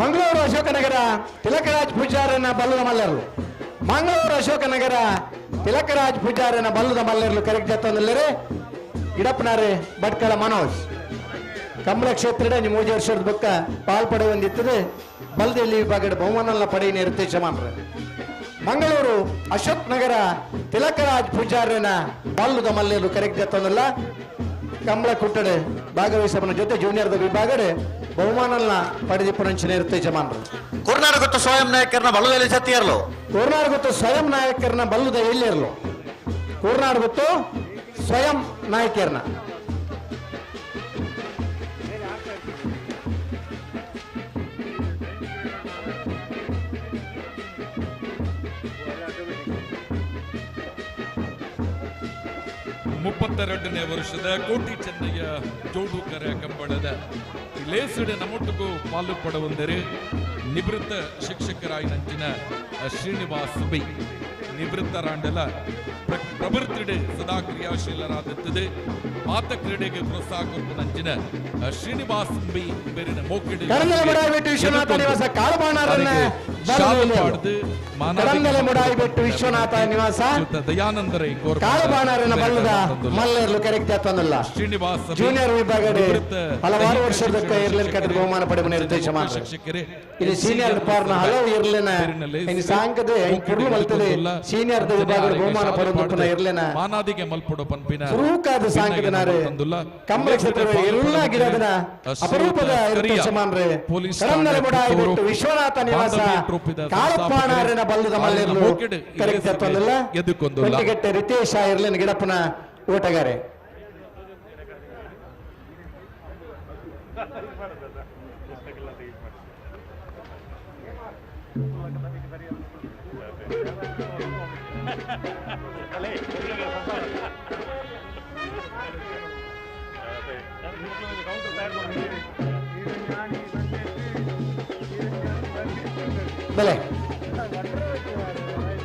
ಮಂಗಳೂರು ಅಶೋಕನಗರ ತಿಲಕರಾಜ್ ಪೂಜಾರನ ಬಲ್ಲದ ಮಲ್ಲರು. ಮಂಗಳೂರು ಅಶೋಕನಗರ ತಿಲಕರಾಜ್ ಪೂಜಾರನ ಬಲ್ಲದ ಮಲ್ಲರ್ಲು ಕರೆಕ್ಟ್ ಜತ್ತೊಂದಲ್ಲರೆ. ಗಿಡಪ್ಪನಾರೆ ಭಟ್ಕಳ ಮನೋಜ್ ಕಮಲ ಕ್ಷೇತ್ರದ ಮೂಜೆ ವರ್ಷದ ಬೊಕ್ಕ ಪಾಲ್ ಪಡೆಯುವಂದಿತ್ತದೆ ಬಲ್ದೆಲ್ಲಿ ವಿಭಾಗದ ಬಹುಮಾನ ಪಡೆಯ ಇರುತ್ತೆ ಯಜಮಾನ್ರೆ. ಮಂಗಳೂರು ಅಶೋಕ್ ನಗರ ತಿಲಕರಾಜ್ ಪೂಜಾರನ ಬಲ್ಲದ ಮಲ್ಲರು ಕರೆಕ್ಟ್ ಜತ್ತೊಂದಲ್ಲ. ಕಮಲ ಕುಟ್ಟಡೆ ಭಾಗವಹಿಸಬನ ಜೊತೆ ಜೂನಿಯರ್ದ ವಿಭಾಗಡೆ ಬಹುಮಾನ ಪಡೆದಿಪ್ಪನಂಚಿನ ಇರುತ್ತೆ ಯಜಮಾನರು. ಕೋರ್ನಾಡುಗೊತ್ತು ಸ್ವಯಂ ನಾಯಕರನ್ನ ಬಲ್ಲದಲ್ಲಿ ಸತ್ತಿಯರ್ಲು. ಕೋರ್ನಾಡುಗೊತ್ತು ಸ್ವಯಂ ನಾಯಕರನ್ನ ಬಲ್ಲದ ಎಲ್ಲಿರಲು. ಕೋರ್ನಾಡುಗೊತ್ತು ಸ್ವಯಂ ನಾಯಕರನ್ನ 32ನೇ ವರ್ಷದ ಕೋಟಿ ಚೆನ್ನಯ್ಯ ಜೋಡು ಕರೆ ಕಂಬಳದ ಲೇಸಿಡ ನಮ್ಮೊಟ್ಟಿಗೂ ಪಾಲು ಪಡವಂದರೆ ನಿವೃತ್ತ ಶಿಕ್ಷಕರಾಯಿನಂಚಿನ ಶ್ರೀನಿವಾಸ್ ಬೈ ನಿವೃತ್ತರಾಂಡಲ ಪ್ರವೃತ್ತಿಡೆ ಸದಾ ಕ್ರಿಯಾಶೀಲರಾದತ್ತದೆ ಮಾತ ಕ್ರೀಡೆಗೆ ಪ್ರೋತ್ಸಾಹ ಕೊಡುವಂಚಿನ ಶ್ರೀನಿವಾಸ್ ಬೈ ಬೇರಿನ ಮೋಕಿಡೆ ಕರಂದಲೆ ವಿಶ್ವನಾಥ ನಿವಾಸ ದಯಾನಂದರೈ ಕಾಳುಬಾಣರನ್ನ ಬಲ್ಲದ ಮಲ್ಲರ್ಲು ಕರೆಕ್ಟ್ ತಂದಲ್ಲ. ಶ್ರೀನಿವಾಸ್ ಜೂನಿಯರ್ ವಿಭಾಗದ ಹಲವಾರು ವರ್ಷದ ಇರ್ಲಿನ ಕಟ್ಟಿದ ಬಹುಮಾನ ಪಡೆಯುವ ನಿರ್ದೇಶ ಶಿಕ್ಷಕರೇ. ಇಲ್ಲಿ ಸೀನಿಯರ್ ಪಾರ್ನ ಹಲವು ಇರ್ಲಿನ ಇನ್ನು ಸಾಂಕದ ಕುರ್ಲು ಮಲ್ತದೆ ಸೀನಿಯರ್ ವಿಭಾಗದ ಬಹುಮಾನ ಪಡೆದ ಇರ್ಲಿನ ಮಾನಾದಿಗೆ ಮಲ್ಪಡು ಪಂಪಿನ ಸುರೂಕಾದ ಸಾಂಕದನಾರೆ ಕಂಬಳ ಕ್ಷೇತ್ರದ ಎಲ್ಲ ಗಿಡದನ ಅಪರೂಪದ ಯಜಮಾನ್ರೆ. ಕರಂದಲೆ ಮುಡಾಯಿಬೆಟ್ಟು ವಿಶ್ವನಾಥ ನಿವಾಸ ಕಾಳಪ್ಪಾಣಾರನ ಬಲ್ಲದ ಮಲ್ಲೆರ್ಲು ಕರೆಕ್ಟ್ ತಂದಲ್ಲ. ವೆಂಟಿಗೆಟ್ಟೆ ರಿತೇಶ ಇರ್ಲಿನ ಗಿಡಪ್ಪನ ಓಟಗಾರೆ. ಬೆಲೆ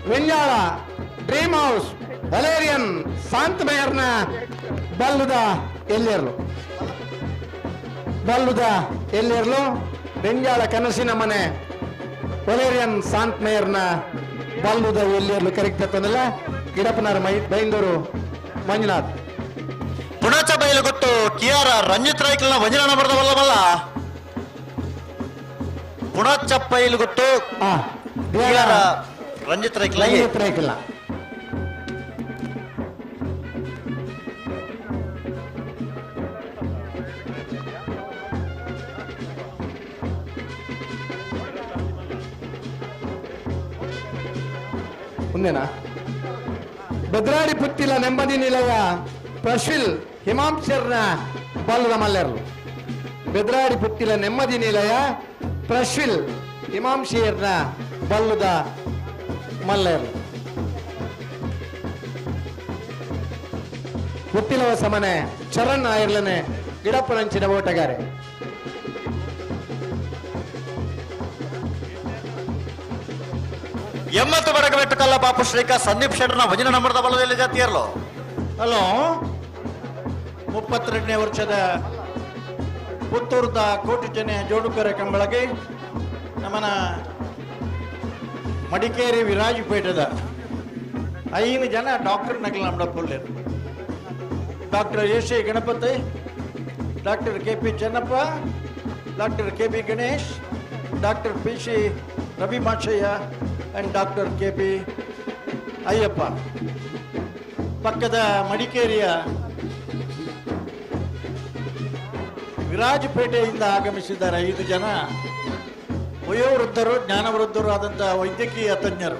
ವೆಂಜಾಳ ಡ್ರೀಮ್ ಹೌಸ್ ವಲೇರಿಯನ್ ಶಾಂತಮೇಯರ್ನ ಬಲ್ಲುದ ಎಲ್ಲಿರ್ಲು. ಬಲ್ಲುದ ಎಲ್ಲಿರ್ಲು. ಬೆಂಜಾಳ ಕನಸಿನ ಮನೆ ಒಲೇರಿಯನ್ ಸಾಂತ್ ಮೇಯರ್ನ ಬಲ್ಲುದ ಎಲ್ಲಿಯರ್ಲು ಕರೆಕ್ಟ್ ತಂದಲ್ಲ ಗಿಡಪ್ಪನಾರ ಬೈಂದೂರು ಮಂಜುನಾಥ್. ಪುಣಚ ಬೈಲುಗೊಟ್ಟು ಕಿಯಾರ ರಂಜಿತ್ ರಾಯ್ಕಲ್ನ ವಂಜನ ನಂಬರ್ದವಲ್ಲವಲ್ಲ ಪುಣಚ ಬೈಲುಗೊಟ್ಟು ಕಿಯಾರ ರಂಜಿತ್ ರಾಯ್ಕಲ್ ರಂಜಿತ್ ರಾಯ್ಕಲ್ನ ಮುಂದೆನಾ ಬೆದ್ರಾಡಿ ಪುತ್ತಿಲ ನೆಮ್ಮದಿ ನಿಲಯ ಪ್ರಶ್ವಿಲ್ ಹಿಮಾಂಶರ್ನ ಬಲ್ಲದ ಮಲ್ಲೆರ್ಲು. ಬೆದ್ರಾಡಿ ಪುತ್ತಿಲ ನೆಮ್ಮದಿ ನಿಲಯ ಪ್ರಶ್ವಿಲ್ ಹಿಮಾಂಶಿಯರ್ನ ಬಲ್ಲದ ಮಲ್ಲೆರ್ಲು. ಪುತ್ತಿಲವ ಸಮನೆ ಚರಣ್ ಆಯರ್ಲನೆ ಗಿಡಪ್ಪನಂಚಿನ ಓಟಗಾರೆ. 80 ಬಡಗಬೆಟ್ಟು ಕಲ್ಲ ಬಾಪು ಶ್ರೀಕಾ ಸಂದೀಪ್ ಶೆಟ್ಟರ್ನ ವಜನ ನಂಬರ್ದ ಬಲದಲ್ಲಿ ಜಾತಿಯರ್ಲು. ಹಲೋ, 32ನೇ ವರ್ಷದ ಪುತ್ತೂರದ ಕೋಟಿ ಜನ ಜೋಡುಕರೆ ಕಂಬಳಗೆ ನಮ್ಮನ ಮಡಿಕೇರಿ ವಿರಾಜಪೇಟದ 5 ಜನ ಡಾಕ್ಟರ್ ನಗಲ ನಮ್ಮ ಪುಲ್ಲೇರು. Doctor A C Ganapathi, doctor K P Chennappa, doctor K B Ganesh, doctor P C Ravi Machaiah and doctor K P Ayyappa. ಪಕ್ಕದ ಮಡಿಕೇರಿಯ ವಿರಾಜಪೇಟೆಯಿಂದ ಆಗಮಿಸಿದ್ದಾರೆ 5 ಜನ ವಯೋವೃದ್ಧರು, ಜ್ಞಾನವೃದ್ಧರು ಆದಂಥ ವೈದ್ಯಕೀಯ ತಜ್ಞರು.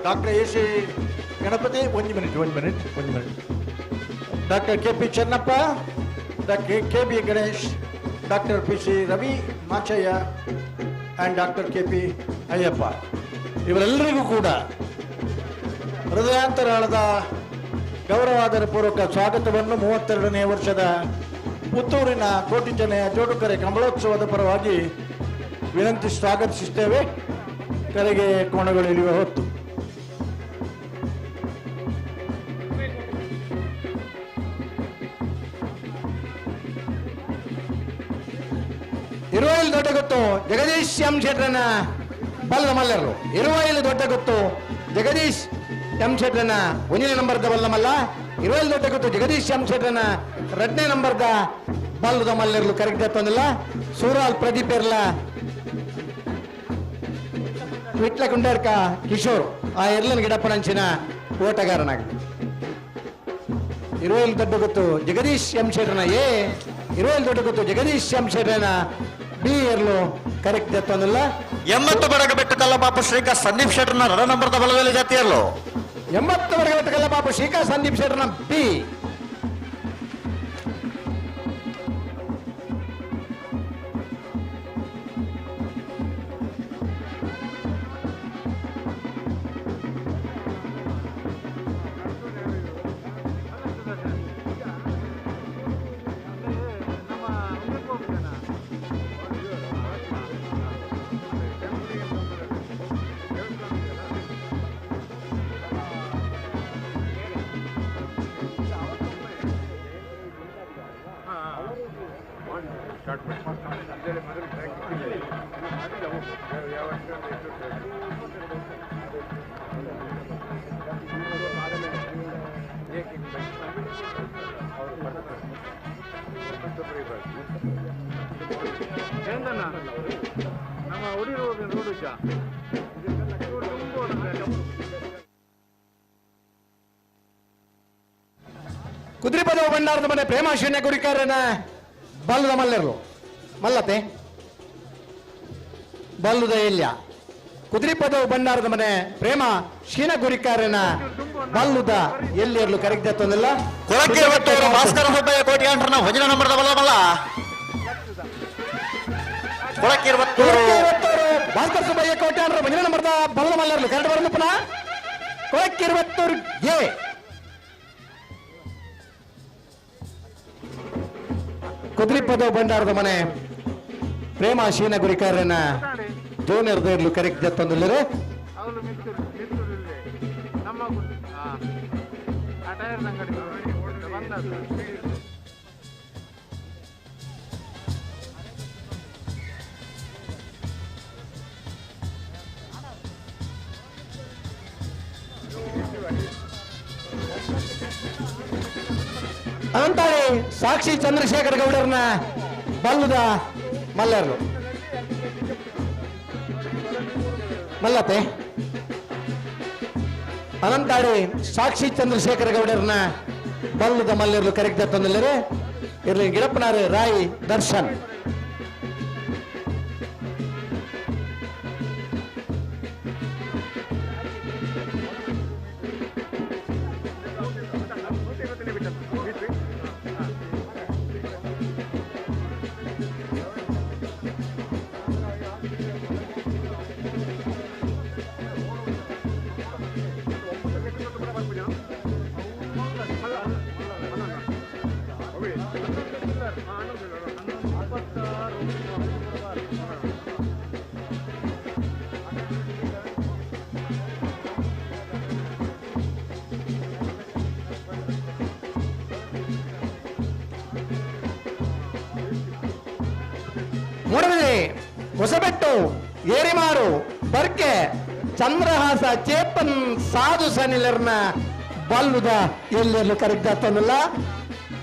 ಡಾಕ್ಟರ್ ಎ ಸಿ ಗಣಪತಿ, ಒಂದು minute ಒಂದು minute ಒಂದು minute doctor K P Chennappa, doctor K B Ganesh, doctor P C Ravi Machaiah and doctor K P Ayyappa. ಇವರೆಲ್ಲರಿಗೂ ಕೂಡ ಹೃದಯಾಂತರಾಳದ ಗೌರವಾದರ ಪೂರ್ವಕ ಸ್ವಾಗತವನ್ನು 32ನೇ ವರ್ಷದ ಪುತ್ತೂರಿನ ಕೋಟಿ ಜನೆಯ ಜೋಡುಕರೆ ಕಂಬಳೋತ್ಸವದ ಪರವಾಗಿ ವಿನಂತಿ ಸ್ವಾಗತಿಸುತ್ತೇವೆ. ಕರೆಗೆ ಕೋಣಗಳಿರುವ ಹೊತ್ತು. ಇರುವೈಲ್ ದೊಡ್ಡ ಗೊತ್ತು ಜಗದೀಶ್ ಎಂ ಶೆಟ್ರನ ಬಲ್ಲದ ಮಲ್ಲರು. ಇರುವೈಲ್ ದೊಡ್ಡ ಗೊತ್ತು ಜಗದೀಶ್ ಎಂ ಶೆಟ್ರನ 1ನೇ ನಂಬರ್ದ ಬಲ್ಲ ಮಲ್ಲ. ಇರುವೈಲ್ ದೊಡ್ಡ ಗೊತ್ತು ಜಗದೀಶ್ ಎಂ ಶೆಟ್ರನ 2ನೇ ನಂಬರ್ದ ಬಲ್ಲದ ಮಲ್ಲರ್ಲು ಕರೆಕ್ಟ್ ತಂದಿಲ್ಲ. ಸೂರಾಲ್ ಪ್ರದೀಪ್ ಇರ್ಲ ವಿಟ್ಲ ಕುಂಡರ್ಕ ಕಿಶೋರ್ ಆ ಎರ್ಲನ್ ಗಿಡಪ್ಪನಂಚಿನ ಓಟಗಾರನಾಗಿ. ಇರುವೈಲ್ ದೊಡ್ಡ ಗೊತ್ತು ಜಗದೀಶ್ ಎಂ ಶೆಟ್ರನ ಎ, ಇರುವೈಲ್ ದೊಡ್ಡ ಗೊತ್ತು ಜಗದೀಶ್ ಎಂ ಶೆಟ್ರನ ಬಿ ಎರ್ಲು ಕರೆಕ್ಟ್ ತಂದಿಲ್ಲ. 80 ಬಡಗಬೆಟ್ಟು ಕಲ್ಲಬಾಪು ಶ್ರೀಕಾ ಸಂದೀಪ್ ಶೆಟ್ಟರ್ನ 2 ನಂಬರ್ದ ಬಲದಲ್ಲಿ ಜಾತಿಯರ್ಲು. 80 ಬಡಗಬೆಟ್ಟು ಕಲ್ಲಬಾಪು ಶ್ರೀಕಾ ಸಂದೀಪ್ ಶೆಟ್ಟರ್ನ ಬಿ. ಕುದ್ರಿಪದ ಭಂಡಾರದ ಮನೆ ಪ್ರೇಮ ಶೂನ್ಯ ಗುರಿಕಾರನ ಬಲ್ಲದ ಮಲ್ಲರು ಮಲ್ಲತೆ ಬಲ್ಲುದ ಎಲ್ಯ. ಕುದ್ರಿಪದ ಭಂಡಾರದ ಮನೆ ಪ್ರೇಮ ಶೀನ ಗುರಿಕಾರನ ಬಲ್ಲುದ ಎಲ್ಲಿರ್ಲು ಕರೆಕ್ಟ್ ತಂದಿಲ್ಲ. ಕೊಳಕ್ಕೆ ಭಾಸ್ಕರ ಸುಬ್ಬಯ್ಯ ಕೋಟ್ಯಾಂಡ್ರನ ಭಜನ ನಂಬರ್ದ ಬಲ್ಲ ಮಲ್ಲ. ಕೊಳಕ್ಕೆ ಭಾಸ್ಕರ ಸುಬ್ಬಯ್ಯ ಕೋಟ್ಯಾಂಡ್ರ ಭಜನ ನಂಬರ್ದ ಬಲ್ಲ ಮಲ್ಲರ್ಲು ಕರೆಕ್ಟ್ ಬರಲು ಪುನಃ ಕೊಳಕ್ಕಿರುವತ್ತೂರು ಎ. ಕುದ್ರಿಪದ ಭಂಡಾರದ ಮನೆ ಪ್ರೇಮ ಶೀನ ಗುರಿಕಾರನ ಜೋನರ್ ದೇರ್ಲು ಕರೆಕ್ಟ್ ತಂದಿಲ್ಲರೆ. ಅನಂತಾಳಿ ಸಾಕ್ಷಿ ಚಂದ್ರಶೇಖರ ಗೌಡರನ್ನ ಬಲ್ಲದ ಮಲ್ಲರು ಮಲ್ಲತೆ. ಅನಂತಾಡಿ ಸಾಕ್ಷಿ ಚಂದ್ರಶೇಖರ ಗೌಡರನ್ನ ಬಲ್ಲದ ಮಲ್ಲರು ಕರೆಕ್ಟ್ ತಂದಲ್ಲರೆ ಇರ್ಲಿ ಗಿಡಪ್ಪನಾರು ರಾಯಿ ದರ್ಶನ್. ಮೂಡಬಿದ್ರಿ ಹೊಸಬೆಟ್ಟು ಏರಿಮಾರು ಬರ್ಕೆ ಚಂದ್ರಹಾಸ ಚೇಪನ್ ಸಾಧು ಸನಿಲರ್ನ ಬಲ್ಲುದ ಎಲ್ಲೆಲ್ಲೂ ಕರೆಕ್ಟ್.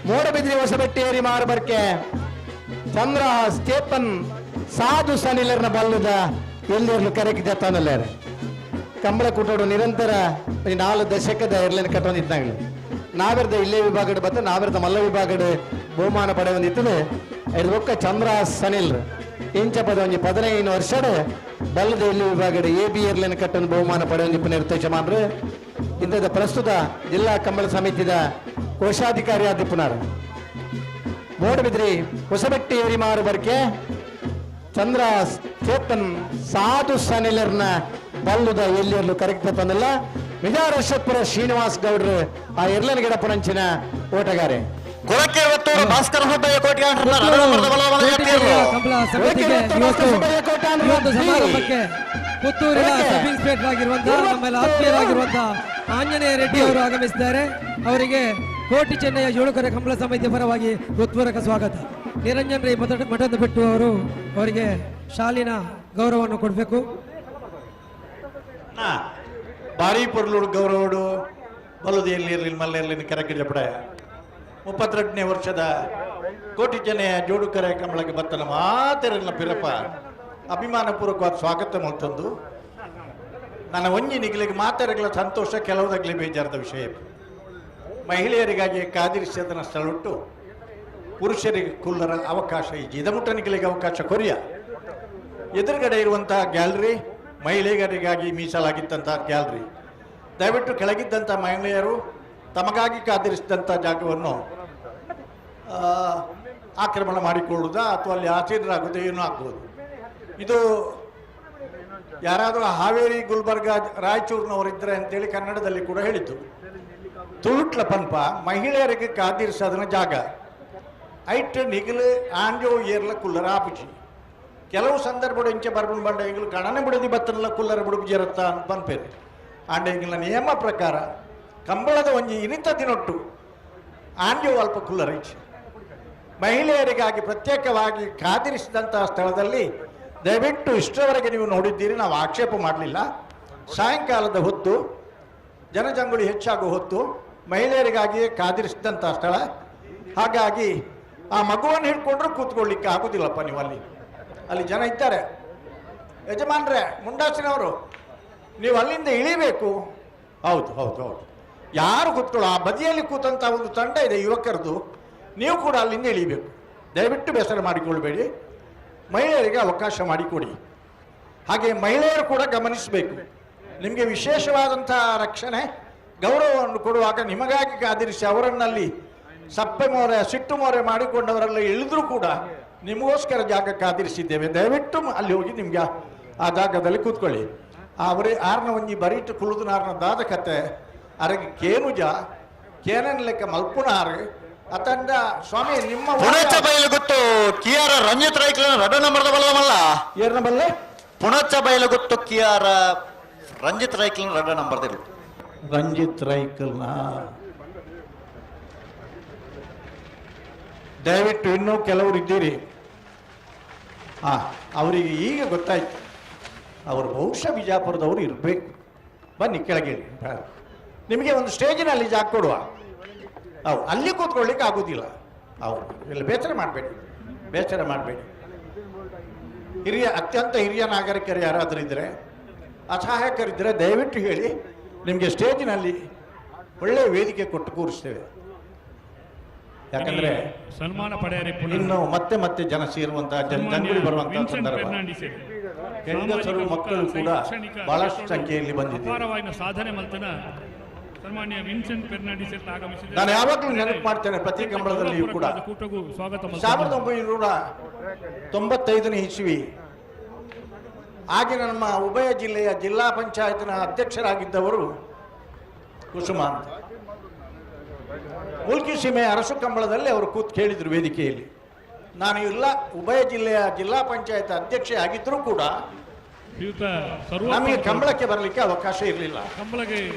ಮೂಡಬಿದ್ರಿ ಹೊಸಬೆಟ್ಟು ಏರಿಮಾರು ಬರ್ಕೆ ಚಂದ್ರಹಾಸ್ ಚೇಪನ್ ಸಾಧು ಸನಿಲರ್ನ ಬಲ್ಲುದ ಎಲ್ಲೆಲ್ಲೂ ಕರೆಕ್ಟ್. ಕಂಬಳ ಕೂಟೋಡು ನಿರಂತರ 4 ದಶಕದ ಎರ್ಲನ್ ಕಟ್ಟೊಂದಿದ್ದಾಗಲಿ ನಾವೆರ್ದ ಇಲ್ಲೇ ವಿಭಾಗಡ್ ಬತ್ತ ನಾವೆರ್ದ ಮಲ್ಲ ವಿಭಾಗಡ್ ಬಹುಮಾನ ಪಡೆಯೊಂದಿತ್ತದು. ಬೊಕ್ಕ ಚಂದ್ರ ಸನಿಲ್ ಇಂಚ ಪದ ಒಂಜಿ 15 ವರ್ಷಡ್ ಬಲ್ಲದ ಇಲ್ಲಿ ವಿಭಾಗಡ್ ಎ ಬಿ ಎರ್ಲೆನ್ ಕಟ್ಟೊಂದು ಬಹುಮಾನ ಪಡೆಯೊಂದಿಪ್ಪು ನಿರ್ದೇಶಮಾನ್ರು. ಇಂಥದ ಪ್ರಸ್ತುತ ಜಿಲ್ಲಾ ಕಂಬಳ ಸಮಿತಿದ ಕೋಶಾಧಿಕಾರಿ ಆದಿಪ್ಪುನಾರ್. ಮೂಡಬಿದ್ರಿ ಹೊಸಬೆಟ್ಟಿ ಏರಿಮಾರು ಬರ್ಕೆ ಚಂದ್ರ ಚೇತನ್ ಸಾಧು ಸನಿಲರ್ನ ಬಲ್ಲುದ ಎಲ್ಲಿಯಲ್ಲೂ ಕರೆಕ್ಟ್ ತಂದಲ್ಲ. ವಿಜಾರಶಪುರ ಶ್ರೀನಿವಾಸ್ ಗೌಡ್ರು ಆ ಎರ್ಲನ್ ಗಿಡಪ್ಪನಂಚಿನ ಓಟಗಾರೆ. ಭಾಸ್ಕರ ಸುಬ್ಬಯ್ಯ ಸಮಾರಂಭಕ್ಕೆ ಪುತ್ತೂರಿನ ಸಬ್ ಇನ್ಸ್ಪೆಕ್ಟರ್ ಆಗಿರುವಂತಹ ನಮ್ಮೆಲ್ಲ ಆತ್ಮೀಯರಾಗಿರುವಂತಹ ಆಂಜನೇಯ ರೆಡ್ಡಿ ಅವರು ಆಗಮಿಸಿದ್ದಾರೆ. ಅವರಿಗೆ ಕೋಟಿ ಚೆನ್ನಯ್ಯ ಜೋಡುಕರೆ ಕಂಬಳ ಸಮಿತಿಯ ಪರವಾಗಿ ಹೃತ್ಪೂರ್ವಕ ಸ್ವಾಗತ. ನಿರಂಜನ್ ರೈ ಮಠದ ಬಿಟ್ಟು ಅವರು ಅವರಿಗೆ ಶಾಲಿನ ಗೌರವವನ್ನು ಕೊಡಬೇಕು. ಭಾರಿ ಪೊರ್ಲುಡು ಗೌರವಡು ಬಲ್ಲದು ಎಲ್ಲಿ ಇರಲಿ ಮಲ್ಲೆರ್ಲಿ ಕರಕೆ ಜಪಡಾಯ 32ನೇ ವರ್ಷದ ಕೋಟಿ ಚೆನ್ನಯ್ಯ ಜೋಡುಕರೆ ಕಂಬಳಕ್ಕೆ ಬತ್ತನ ಮಾತೆರಲ್ಲ ಪಿರಪ ಅಭಿಮಾನಪೂರ್ವಕವಾದ ಸ್ವಾಗತ ಮಲ್ತಂದು ನನ್ನ ಒಂಜಿ ನಿಗಲಿಗೆ ಮಾತೆರಗಳ ಸಂತೋಷ ಕೆಲವುದಾಗಲಿ ಬೇಜಾರದ ವಿಷಯ. ಮಹಿಳೆಯರಿಗಾಗಿ ಕಾದಿರಿಸದನ ಸ್ಥಳವಿಟ್ಟು ಪುರುಷರಿಗೆ ಕುಲ್ಲರ ಅವಕಾಶ ಈ ಜಿದಮುಟ್ಟನಿಗಳಿಗೆ ಅವಕಾಶ ಕೊರಿಯ. ಎದುರುಗಡೆ ಇರುವಂತಹ ಗ್ಯಾಲರಿ ಮಹಿಳೆಯರಿಗಾಗಿ ಮೀಸಲಾಗಿದ್ದಂತಹ ಗ್ಯಾಲರಿ. ದಯವಿಟ್ಟು ಕೆಳಗಿದ್ದಂಥ ಮಹಿಳೆಯರು ತಮಗಾಗಿ ಕಾದಿರಿಸಿದಂಥ ಜಾಗವನ್ನು ಆಕ್ರಮಣ ಮಾಡಿಕೊಳ್ಳುವುದಾ ಅಥವಾ ಅಲ್ಲಿ ಆಸೀನರಾಗುವುದೋ ಏನೂ ಆಗ್ಬೋದು. ಇದು ಯಾರಾದರೂ ಹಾವೇರಿ ಗುಲ್ಬರ್ಗ ರಾಯಚೂರಿನವರಿದ್ದರೆ ಅಂತೇಳಿ ಕನ್ನಡದಲ್ಲಿ ಕೂಡ ಹೇಳಿದ್ದು. ತುಳುಟ್ಲ ಪನ್ಪ ಮಹಿಳೆಯರಿಗೆ ಕಾದಿರಿಸೋದನ್ನ ಜಾಗ ಐಟ್ ನಿಗಲು ಆಂಜೋ ಏರ್ಲ ಕುಲ್ಲರ ಆಪುಜಿ. ಕೆಲವು ಸಂದರ್ಭ ಇಂಚೆ ಬರ್ಬಂಡು ಬಂಡ ಎಂಗ್ಲು ಕಣನೆ ಬಿಡದಿ ಬತ್ತನಲ್ಲ ಕುಲ್ಲರ ಬಿಡುಪುಜಿರತ್ತ ಅಂತ ಪನ್ಪೇರು. ಆಂಡ ಎಂಗ್ಲ ನಿಯಮ ಪ್ರಕಾರ ಕಂಬಳದ ಒಂಜಿ ಇನಿತ ದಿನೊಟ್ಟು ಆಂಜೋ ಅಲ್ಪ ಕುಲ್ಲರ ಇಚ್ಚೆ. ಮಹಿಳೆಯರಿಗಾಗಿ ಪ್ರತ್ಯೇಕವಾಗಿ ಕಾದಿರಿಸಿದಂತಹ ಸ್ಥಳದಲ್ಲಿ ದಯವಿಟ್ಟು ಇಷ್ಟರವರೆಗೆ ನೀವು ನೋಡಿದ್ದೀರಿ, ನಾವು ಆಕ್ಷೇಪ ಮಾಡಲಿಲ್ಲ. ಸಾಯಂಕಾಲದ ಹೊತ್ತು ಜನಜಂಗುಳಿ ಹೆಚ್ಚಾಗುವ ಹೊತ್ತು ಮಹಿಳೆಯರಿಗಾಗಿಯೇ ಕಾದಿರಿಸಿದಂಥ ಸ್ಥಳ. ಹಾಗಾಗಿ ಆ ಮಗುವನ್ನು ಹಿಡ್ಕೊಂಡ್ರೂ ಕೂತ್ಕೊಳ್ಳಿಕ್ಕೆ ಆಗೋದಿಲ್ಲಪ್ಪ. ನೀವು ಅಲ್ಲಿ ಅಲ್ಲಿ ಜನ ಇದ್ದಾರೆ. ಯಜಮಾನ್ರೇ, ಮುಂಡಾಸಿನವರು, ನೀವು ಅಲ್ಲಿಂದ ಇಳಿಬೇಕು. ಹೌದು ಹೌದು ಹೌದು, ಯಾರು ಕೂತ್ಕೊಳ್ಳೋ ಆ ಬದಿಯಲ್ಲಿ ಕೂತಂಥ ಒಂದು ತಂಡ ಇದೆ ಯುವಕರದು, ನೀವು ಕೂಡ ಅಲ್ಲಿಂದ ಇಳಿಬೇಕು. ದಯವಿಟ್ಟು ಬೇಸರ ಮಾಡಿಕೊಳ್ಬೇಡಿ, ಮಹಿಳೆಯರಿಗೆ ಅವಕಾಶ ಮಾಡಿಕೊಡಿ. ಹಾಗೆ ಮಹಿಳೆಯರು ಕೂಡ ಗಮನಿಸಬೇಕು, ನಿಮಗೆ ವಿಶೇಷವಾದಂಥ ರಕ್ಷಣೆ ಗೌರವವನ್ನು ಕೊಡುವಾಗ ನಿಮಗಾಗಿ ಕಾದಿರಿಸಿ ಅವರನ್ನಲ್ಲಿ ಸಪ್ಪೆ ಮೋರೆ ಸಿಟ್ಟು ಮೋರೆ ಮಾಡಿಕೊಂಡವರೆಲ್ಲ ಇಳಿದ್ರೂ ಕೂಡ ನಿಮಗೋಸ್ಕರ ಜಾಗ ಕಾದಿರಿಸಿದ್ದೇವೆ. ದಯವಿಟ್ಟು ಅಲ್ಲಿ ಹೋಗಿ ನಿಮಗೆ ಆ ಜಾಗದಲ್ಲಿ ಕೂತ್ಕೊಳ್ಳಿ. ಅವರೇ ಆರ್ನ ಒಂಜಿ ಬರೀಟು ಕುಳುದು ನಾರ್ನ ದಾದ ಕತೆ ಅರಗೆ ಕೇನುಜ ಕೇನನ್ ಲೆಕ್ಕ ಮಲ್ಪುನಾರು ಅತಂಡ ಸ್ವಾಮಿ ನಿಮ್ಮ ಪುಣಚ ಬಯಲು ಗೊತ್ತು ಕಿಯಾರ ರಂಜಿತ್ ರೈಕ್ಲ ರಡ ನಂಬರ್ದ ಬಲ್ಲವಲ್ಲ ಏರ್ನ ಬಲ್ಲೆ ಪುಣಚ ಬಯಲು ಗೊತ್ತು ಕಿಯಾರ ರಂಜಿತ್ ರೈಕ್ಲ ರಡ ನಂಬರ್ದಿಲ್ಲ ರಂಜಿತ್ ರೈಕಲ್ನ ದಯವಿಟ್ಟು ಇನ್ನೂ ಕೆಲವರು ಇದ್ದೀರಿ, ಅವರಿಗೆ ಈಗ ಗೊತ್ತಾಯ್ತು, ಅವರು ಬಹುಶಃ ಬಿಜಾಪುರದವರು ಇರಬೇಕು. ಬನ್ನಿ ಕೆಳಗೆ, ನಿಮಗೆ ಒಂದು ಸ್ಟೇಜಿನಲ್ಲಿ ಜಾಗ ಕೊಡುವ. ಹೌದು, ಅಲ್ಲಿ ಕೂತ್ಕೊಳ್ಳಿಕ್ಕೆ ಆಗೋದಿಲ್ಲ. ಹೌದು, ಇಲ್ಲ, ಬೇಸರ ಮಾಡಬೇಡಿ, ಬೇಸರ ಮಾಡಬೇಡಿ. ಹಿರಿಯ, ಅತ್ಯಂತ ಹಿರಿಯ ನಾಗರಿಕರು ಯಾರಾದರೂ ಇದ್ದರೆ, ಅಸಹಾಯಕರಿದ್ದರೆ ದಯವಿಟ್ಟು ಹೇಳಿ, ನಿಮಗೆ ಸ್ಟೇಜಿನಲ್ಲಿ ಒಳ್ಳೆಯ ವೇದಿಕೆ ಕೊಟ್ಟು ಕೂರಿಸ್ತೇವೆ. ಯಾಕಂದ್ರೆ ಸನ್ಮಾನ ಪಡೆಯರೆ ಇನ್ನು ಮತ್ತೆ ಮತ್ತೆ ಜನ ಸೇರುವಂತಹ, ಜಂಗುಳಿ ಬರುವಂತಹ ಸಂದರ್ಭ. ಹೆಂಗಸರು ಮಕ್ಕಳು ಕೂಡ ಬಹಳಷ್ಟು ಸಂಖ್ಯೆಯಲ್ಲಿ ಬಂದಿದ್ದಾರೆ. ಸಾಧನೆ ಮಲ್ತನ ಸನ್ಮಾನ್ಯ ವಿನ್ಸೆಂಟ್ ಫೆರ್ನಾಂಡಿಸ್ ಆಗಮಿಸಿದ್ದಾರೆ. ನಾನು ಯಾವಾಗಲೂ ನೆನಪು ಮಾಡ್ತೇನೆ, ಪ್ರತಿ ಕಂಬಳದಲ್ಲಿಯೂ ಕೂಡ ಕೂಟಗೂ ಸ್ವಾಗತ. 1995ನೇ ಇಸ್ವಿ, ಆಗಿನ ನಮ್ಮ ಉಭಯ ಜಿಲ್ಲೆಯ ಜಿಲ್ಲಾ ಪಂಚಾಯತ್ನ ಅಧ್ಯಕ್ಷರಾಗಿದ್ದವರು ಕುಸುಮ ಅಂತ. ಮುಲ್ಕಿ ಸೀಮೆಯ ಅರಸು ಕಂಬಳದಲ್ಲಿ ಅವರು ಕೂತ್ ಕೇಳಿದರು ವೇದಿಕೆಯಲ್ಲಿ. ನಾನು ಇಲ್ಲ ಉಭಯ ಜಿಲ್ಲೆಯ ಜಿಲ್ಲಾ ಪಂಚಾಯತ್ ಅಧ್ಯಕ್ಷೆ ಆಗಿದ್ದರೂ ಕೂಡ ನಮಗೆ ಕಂಬಳಕ್ಕೆ ಬರಲಿಕ್ಕೆ ಅವಕಾಶ ಇರಲಿಲ್ಲ.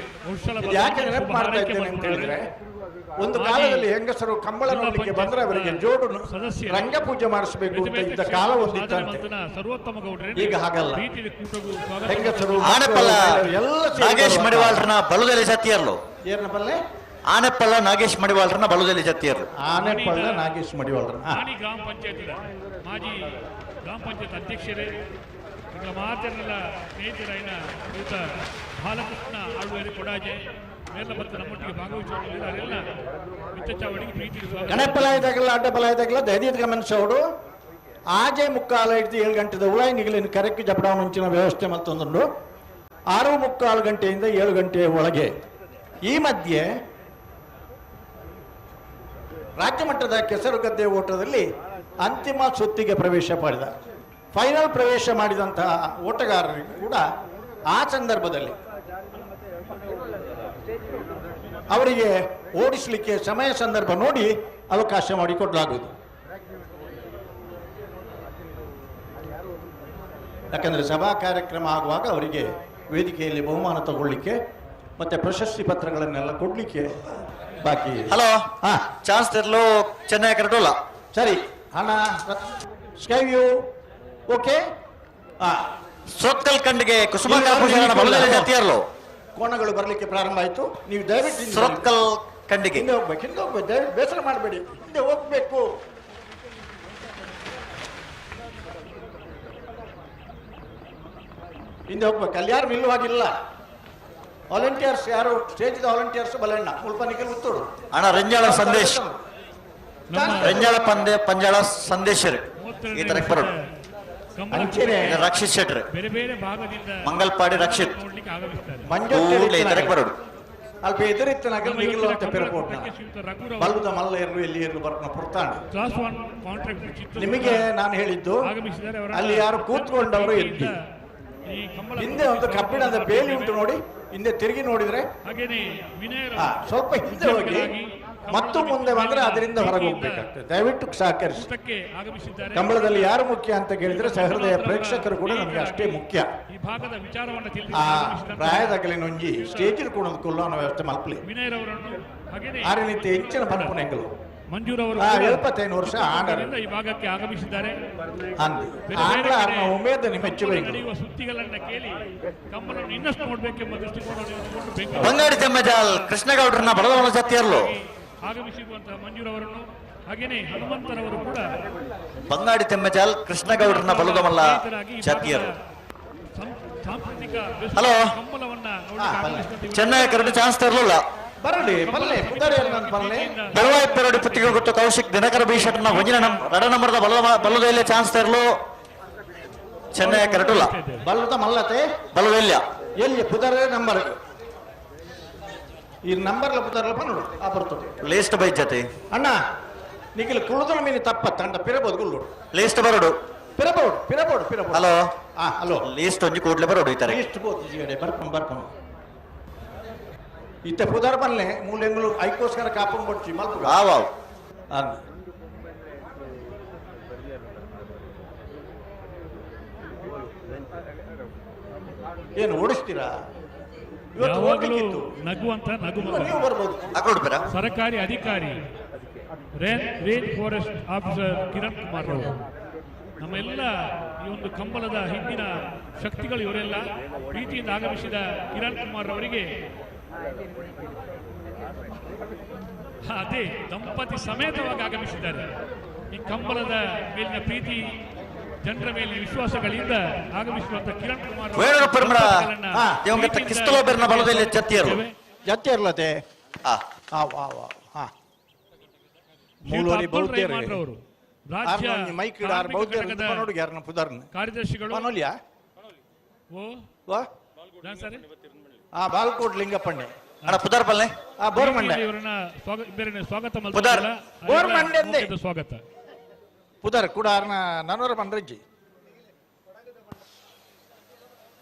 ಯಾಕೆ ನೆನಪು ಮಾಡ್ತಾ ಇದ್ದೇನೆ ಅಂತ ಹೇಳಿದ್ರೆ, ಒಂದು ಕಾಲದಲ್ಲಿ ಹೆಂಗಸರು ಕಂಬಳ ನೋಡಲಿಕ್ಕೆ ಬಂದ್ರೆ ಅವರಿಗೆ ಜೋಡು ರಂಗಪೂಜೆ ಮಾಡಿಸಬೇಕು ಅಂತ ಇದ್ದ ಕಾಲ ಒಂದಿತ್ತಂತೆ. ಈಗ ಹಾಗಲ್ಲ, ಹೆಂಗಸರು ಆನೆಪಲ್ಲ ಎಲ್ಲ ನಾಗೇಶ್ ಮಡಿವಾಳ್ರನ ಬಲುದಲಿ ಜಾತಿಯರ್ಲು. ಏನಪ್ಪಲ್ಲೇ ಆನೆಪಲ್ಲ ನಾಗೇಶ್ ಮಡಿವಾಳ್ರನ ಬಲುದಲಿ ಜಾತಿಯರ್ಲು. ಆನೆಪಳ್ಳ ನಾಗೇಶ್ ಮಡಿವಾಳ್ರನ ಗ್ರಾಮ ಪಂಚಾಯತ್ ಮಾಜಿ ಗ್ರಾಮ ಪಂಚಾಯತ್ ಅಧ್ಯಕ್ಷರೇ, ಮಾತೆಲ್ಲ ಸ್ನೇಹಿತರಾಯಿನ ಶ್ರೀಯುತ ಬಾಲಕೃಷ್ಣ ಆಳ್ವೇರಿ ಕೊಡಾಜೆ ಮೇಲ ಮತ್ತು ನಮ್ಮೊಟ್ಟಿಗೆ ಭಾಗವಹಿಸುವವರೆಲ್ಲ ಮಿತ್ತಚಾವಡಿಗೆ ಪ್ರೀತಿ ಸ್ವಾಗತ. ಗಣಪಲ ಇದ್ದಾಗಲ್ಲ, ಅಡ್ಡಬಲ ಇದ್ದಾಗಲ್ಲ, ದಯದೀತ್ ಗಮನಿಸೋಡು. ಆಜೆ ಮುಕ್ಕಾಲ ಹಿಡಿದು 7 ಗಂಟೆದ ಉಳಾಯಿ ನಿಗಲಿನ ಕರೆಕ್ಟ್ ಜಪಡಾವಣೆ ವ್ಯವಸ್ಥೆ ಮತ್ತೊಂದುಂಡು. 6:45 ಗಂಟೆಯಿಂದ 7 ಗಂಟೆಯ ಒಳಗೆ. ಈ ಮಧ್ಯೆ ರಾಜ್ಯ ಮಟ್ಟದ ಕೆಸರುಗದ್ದೆ ಓಟದಲ್ಲಿ ಅಂತಿಮ ಸುತ್ತಿಗೆ ಪ್ರವೇಶ ಪಡೆದ, ಫೈನಲ್ ಪ್ರವೇಶ ಮಾಡಿದಂತಹ ಓಟಗಾರರಿಗೂ ಕೂಡ ಆ ಸಂದರ್ಭದಲ್ಲಿ ಅವರಿಗೆ ಓಡಿಸಲಿಕ್ಕೆ ಸಮಯ ಸಂದರ್ಭ ನೋಡಿ ಅವಕಾಶ ಮಾಡಿಕೊಡಲಾಗುವುದು. ಯಾಕಂದರೆ ಸಭಾ ಕಾರ್ಯಕ್ರಮ ಆಗುವಾಗ ಅವರಿಗೆ ವೇದಿಕೆಯಲ್ಲಿ ಬಹುಮಾನ ತಗೊಳ್ಳಿಕ್ಕೆ ಮತ್ತೆ ಪ್ರಶಸ್ತಿ ಪತ್ರಗಳನ್ನೆಲ್ಲ ಕೊಡಲಿಕ್ಕೆ ಬಾಕಿ. ಹಲೋ, ಚಾನ್ಸ್ ತೆರಲು ಚೆನ್ನೈ ಕರಟೋಲ. ಸರಿ, ಹಣ ಸ್ಕೈ ವ್ಯೂ ಓಕೆ. ಸೊತ್ತಲ್ ಕಂಡಿಗೆ ಕುಸುಮ ಜಾತಿಯರ್ಲು ಕೋಣಗಳು ಬರಲಿಕ್ಕೆ ಪ್ರಾರಂಭ ಆಯಿತು. ನೀವು ದಯವಿಟ್ಟು ಸೊರತ್ಕಲ್ ಕಂಡಿಗೆ ಹಿಂದೆ ಹೋಗ್ಬೇಕು, ಹಿಂದೆ ಹೋಗ್ಬೇಕು, ದಯವಿಟ್ಟು ಬೇಸರ ಮಾಡಬೇಡಿ, ಹಿಂದೆ ಹೋಗ್ಬೇಕು. ಹಿಂದೆ ಹೋಗ್ಬೇಕು, ಅಲ್ಲಿ ಯಾರು ನಿಲ್ಲುವಾಗಿಲ್ಲ. ವಾಲಂಟಿಯರ್ಸ್ ಯಾರು, ಸ್ಟೇಜ್ ವಾಲಂಟಿಯರ್ಸ್ ಬಲಣ್ಣ ಮುಲ್ಪನಿಕಲ್ ಉತ್ತೋಡು ಅಣ್ಣ. ರಂಜಾಳ ಸಂದೇಶ್, ರಂಜಾಳ ಪಂದೆ ಪಂಜಾಳ ಸಂದೇಶರು ಈ ತರಕ್ಕೆ ಬರೋಣ. ರಕ್ಷಿತ್ ಶೆಟ್ರ್, ಬೇರೆ ಬೇರೆ ಭಾಗದಿಂದ ಮಂಗಲ್ಪಾಡಿ ರಕ್ಷಿತ್ ಈ ತರಕ್ಕೆ ಬರೋಡು. ಅಲ್ಪ ಎದುರಿತ್ತನಾಗ ಮಿಗಿಲು ಅಂತ ಪೆರಪೋಟ್ನ ಬಲ್ಬದ ಮಲ್ಲ ಎರ್ಲು ಎಲ್ಲಿ ಎರ್ಲು ಬರ್ನ ಪುರ್ತಾಂಡ. ನಿಮಗೆ ನಾನು ಹೇಳಿದ್ದು, ಅಲ್ಲಿ ಯಾರು ಕೂತ್ಕೊಂಡವರು ಎದ್ದಿ ಹಿಂದೆ ಒಂದು ಕಬ್ಬಿಣದ ಬೇಲಿ ಉಂಟು ನೋಡಿ, ಹಿಂದೆ ತಿರುಗಿ ನೋಡಿದ್ರೆ ಸ್ವಲ್ಪ ಹಿಂದೆ ಹೋಗಿ ಮತ್ತು ಮುಂದೆ ಬಂದ್ರೆ ಅದರಿಂದ ಹೊರಗೆ ಹೋಗ್ಬೇಕಾಗ್ತದೆ. ದಯವಿಟ್ಟು ಸಹಕರಿಸಿ. ಕಂಬಳದಲ್ಲಿ ಯಾರು ಮುಖ್ಯ ಅಂತ ಕೇಳಿದ್ರೆ ಸಹೃದಯ ಪ್ರೇಕ್ಷಕರು ಕೂಡ ನಮಗೆ ಅಷ್ಟೇ ಮುಖ್ಯ. ಆ ಪ್ರಾಯದಾಗಲಿನೊಂಜಿ ಸ್ಟೇಜ್ ಕೂಡ ಕೊಲ್ಲೋನ ವ್ಯವಸ್ಥೆ ಮಲ್ಪಲಿ ಆ ರೀತಿ ಹೆಚ್ಚಿನ ಪನ್ಪುನೆಗಳು. ಮಂಜೂರ್ ಅವರು 75 ವರ್ಷ ಈ ಭಾಗಕ್ಕೆ ಆಗಮಿಸಿದ್ದಾರೆ. ಸುದ್ದಿಗಳನ್ನ ಕೇಳಿ ಕಂಬಳವನ್ನು ಇನ್ನಷ್ಟು ನೋಡಬೇಕೆಂಬ ದೃಷ್ಟಿಕೋನವನ್ನು ಬಂಗಾಡಿ ತೆಮ್ಮಜಾಲ್ ಕೃಷ್ಣಗೌಡರನ್ನ ಬಲದವನ ಜಾತಿಯರ್ಲು ಆಗಮಿಸಿರುವಂತಹ ಮಂಜೂರ್ ಅವರನ್ನು, ಹಾಗೇನೆ ಹನುಮಂತರವರು ಕೂಡ ಬಂಗಾಡಿ ತೆಮ್ಮಜಾಲ್ ಕೃಷ್ಣಗೌಡರನ್ನ ಬಲದಮಲ್ಲ ಜಾತಿಯರು. ಸಾಂಸ್ಕೃತಿಕ ಹಲೋ, ಕಂಬಳವನ್ನ ಚೆನ್ನೈ ಕರಡು ಚಾನ್ಸ್ ತರಲಿಲ್ಲ. ಬರಲಿ ಬಲ್ಲೆ ಪಲ್ಲೆ ಬೆಳವಾಯಿ ಪೆರಡು ಪುತ್ತಿಗೆ ಗೊತ್ತು ಕೌಶಿಕ್ ದಿನಕರ ಬೀಶಟ್ನ ಒಂಜಿನ ರಡ ನಂಬರ್ದ ಬಲ್ಲದೆಲ್ಲ ಚಾನ್ಸ್ ತರಲು ಚೆನ್ನೈ ಕರಟುಲ್ಲ. ಬಲ್ಲದ ಮಲ್ಲತೆ ಬಲದೆಲ್ಲ ಎಲ್ಲಿ ಪುದರೇ ನಂಬರ್ ಈ ನಂಬರ್ಲ ಪುದರ್ಲ ಪನ್ನಡು ಆ ಬರ್ತದೆ ಲೇಸ್ಟ್ ಬೈ ಜತೆ ಅಣ್ಣ ನಿಖಿಲ್ ಕುಳುದನ ಮೀನು ತಪ್ಪ ತಂಡ ಪಿರಬಹುದು ಗುಲ್ಲು ಲೇಸ್ಟ್ ಬರಡು ಪಿರಬಹುದು ಪಿರಬಹುದು ಪಿರಬಹುದು. ಹಲೋ, ಹಲೋ, ಲೇಸ್ಟ್ ಒಂಜಿ ಕೂಡ್ಲೆ ಬರೋಡು ಈ ತರ ಲೇಸ್ಟ್ ಬೋದು ಜೀವಡೆ ಬರ್ಪಂ ಬರ್ಪಂ ಇತ್ತೆ ಪುದರ್ ಬಲ್ಲೆ ಮೂಲೆಂಗುಲು ಐಕೋಸ್ಕರ ಕಾಪಂ ಕೊಡ್ಚಿ ಮಲ್ಪು ಆವಾವ್ ಏನು ಓಡಿಸ್ತೀರಾ? ಯಾವಾಗಲೂ ನಗುವಂತ ನಗು ನೀವು ಬರ್ಬೋದು. ಸರಕಾರಿ ಅಧಿಕಾರಿ range forest officer Kiran Kumar ಅವರು ನಮ್ಮೆಲ್ಲ ಈ ಒಂದು ಕಂಬಳದ ಹಿಂದಿನ ಶಕ್ತಿಗಳು ಇವರೆಲ್ಲ. ಪ್ರೀತಿಯಿಂದ ಆಗಮಿಸಿದ ಕಿರಣ್ ಕುಮಾರ್ ಅವರಿಗೆ ಅದೇ ದಂಪತಿ ಸಮೇತವಾಗಿ ಆಗಮಿಸಿದ್ದಾರೆ. ಈ ಕಂಬಳದ ಮೇಲಿನ ಪ್ರೀತಿ, ಜನರ ಮೇಲಿನ ವಿಶ್ವಾಸಗಳಿಂದ ಆಗಮಿಸಿರುವಂತಹ ಕಿರಣ್ ಕುಮಾರ್ ಜತ್ತಿಯರ್ಲತೆ ರಾಜ್ಯ ಕಾರ್ಯದರ್ಶಿಗಳು ಬಾಲ್ಕೋಟ್ ಲಿಂಗಪ್ಪಣ್ಣೆ ಪುದರ್ ಪಲ್ಲೆ ಬೋರ್ಮಂಡೆ ಸ್ವಾಗತ ಪುದರ್ ಬೋರ್ಮಂಡೆ ಸ್ವಾಗತ ಪುದರ್ ಕೂಡ ನನೋರ ಪಂಡ್ರಜ್ಜಿ.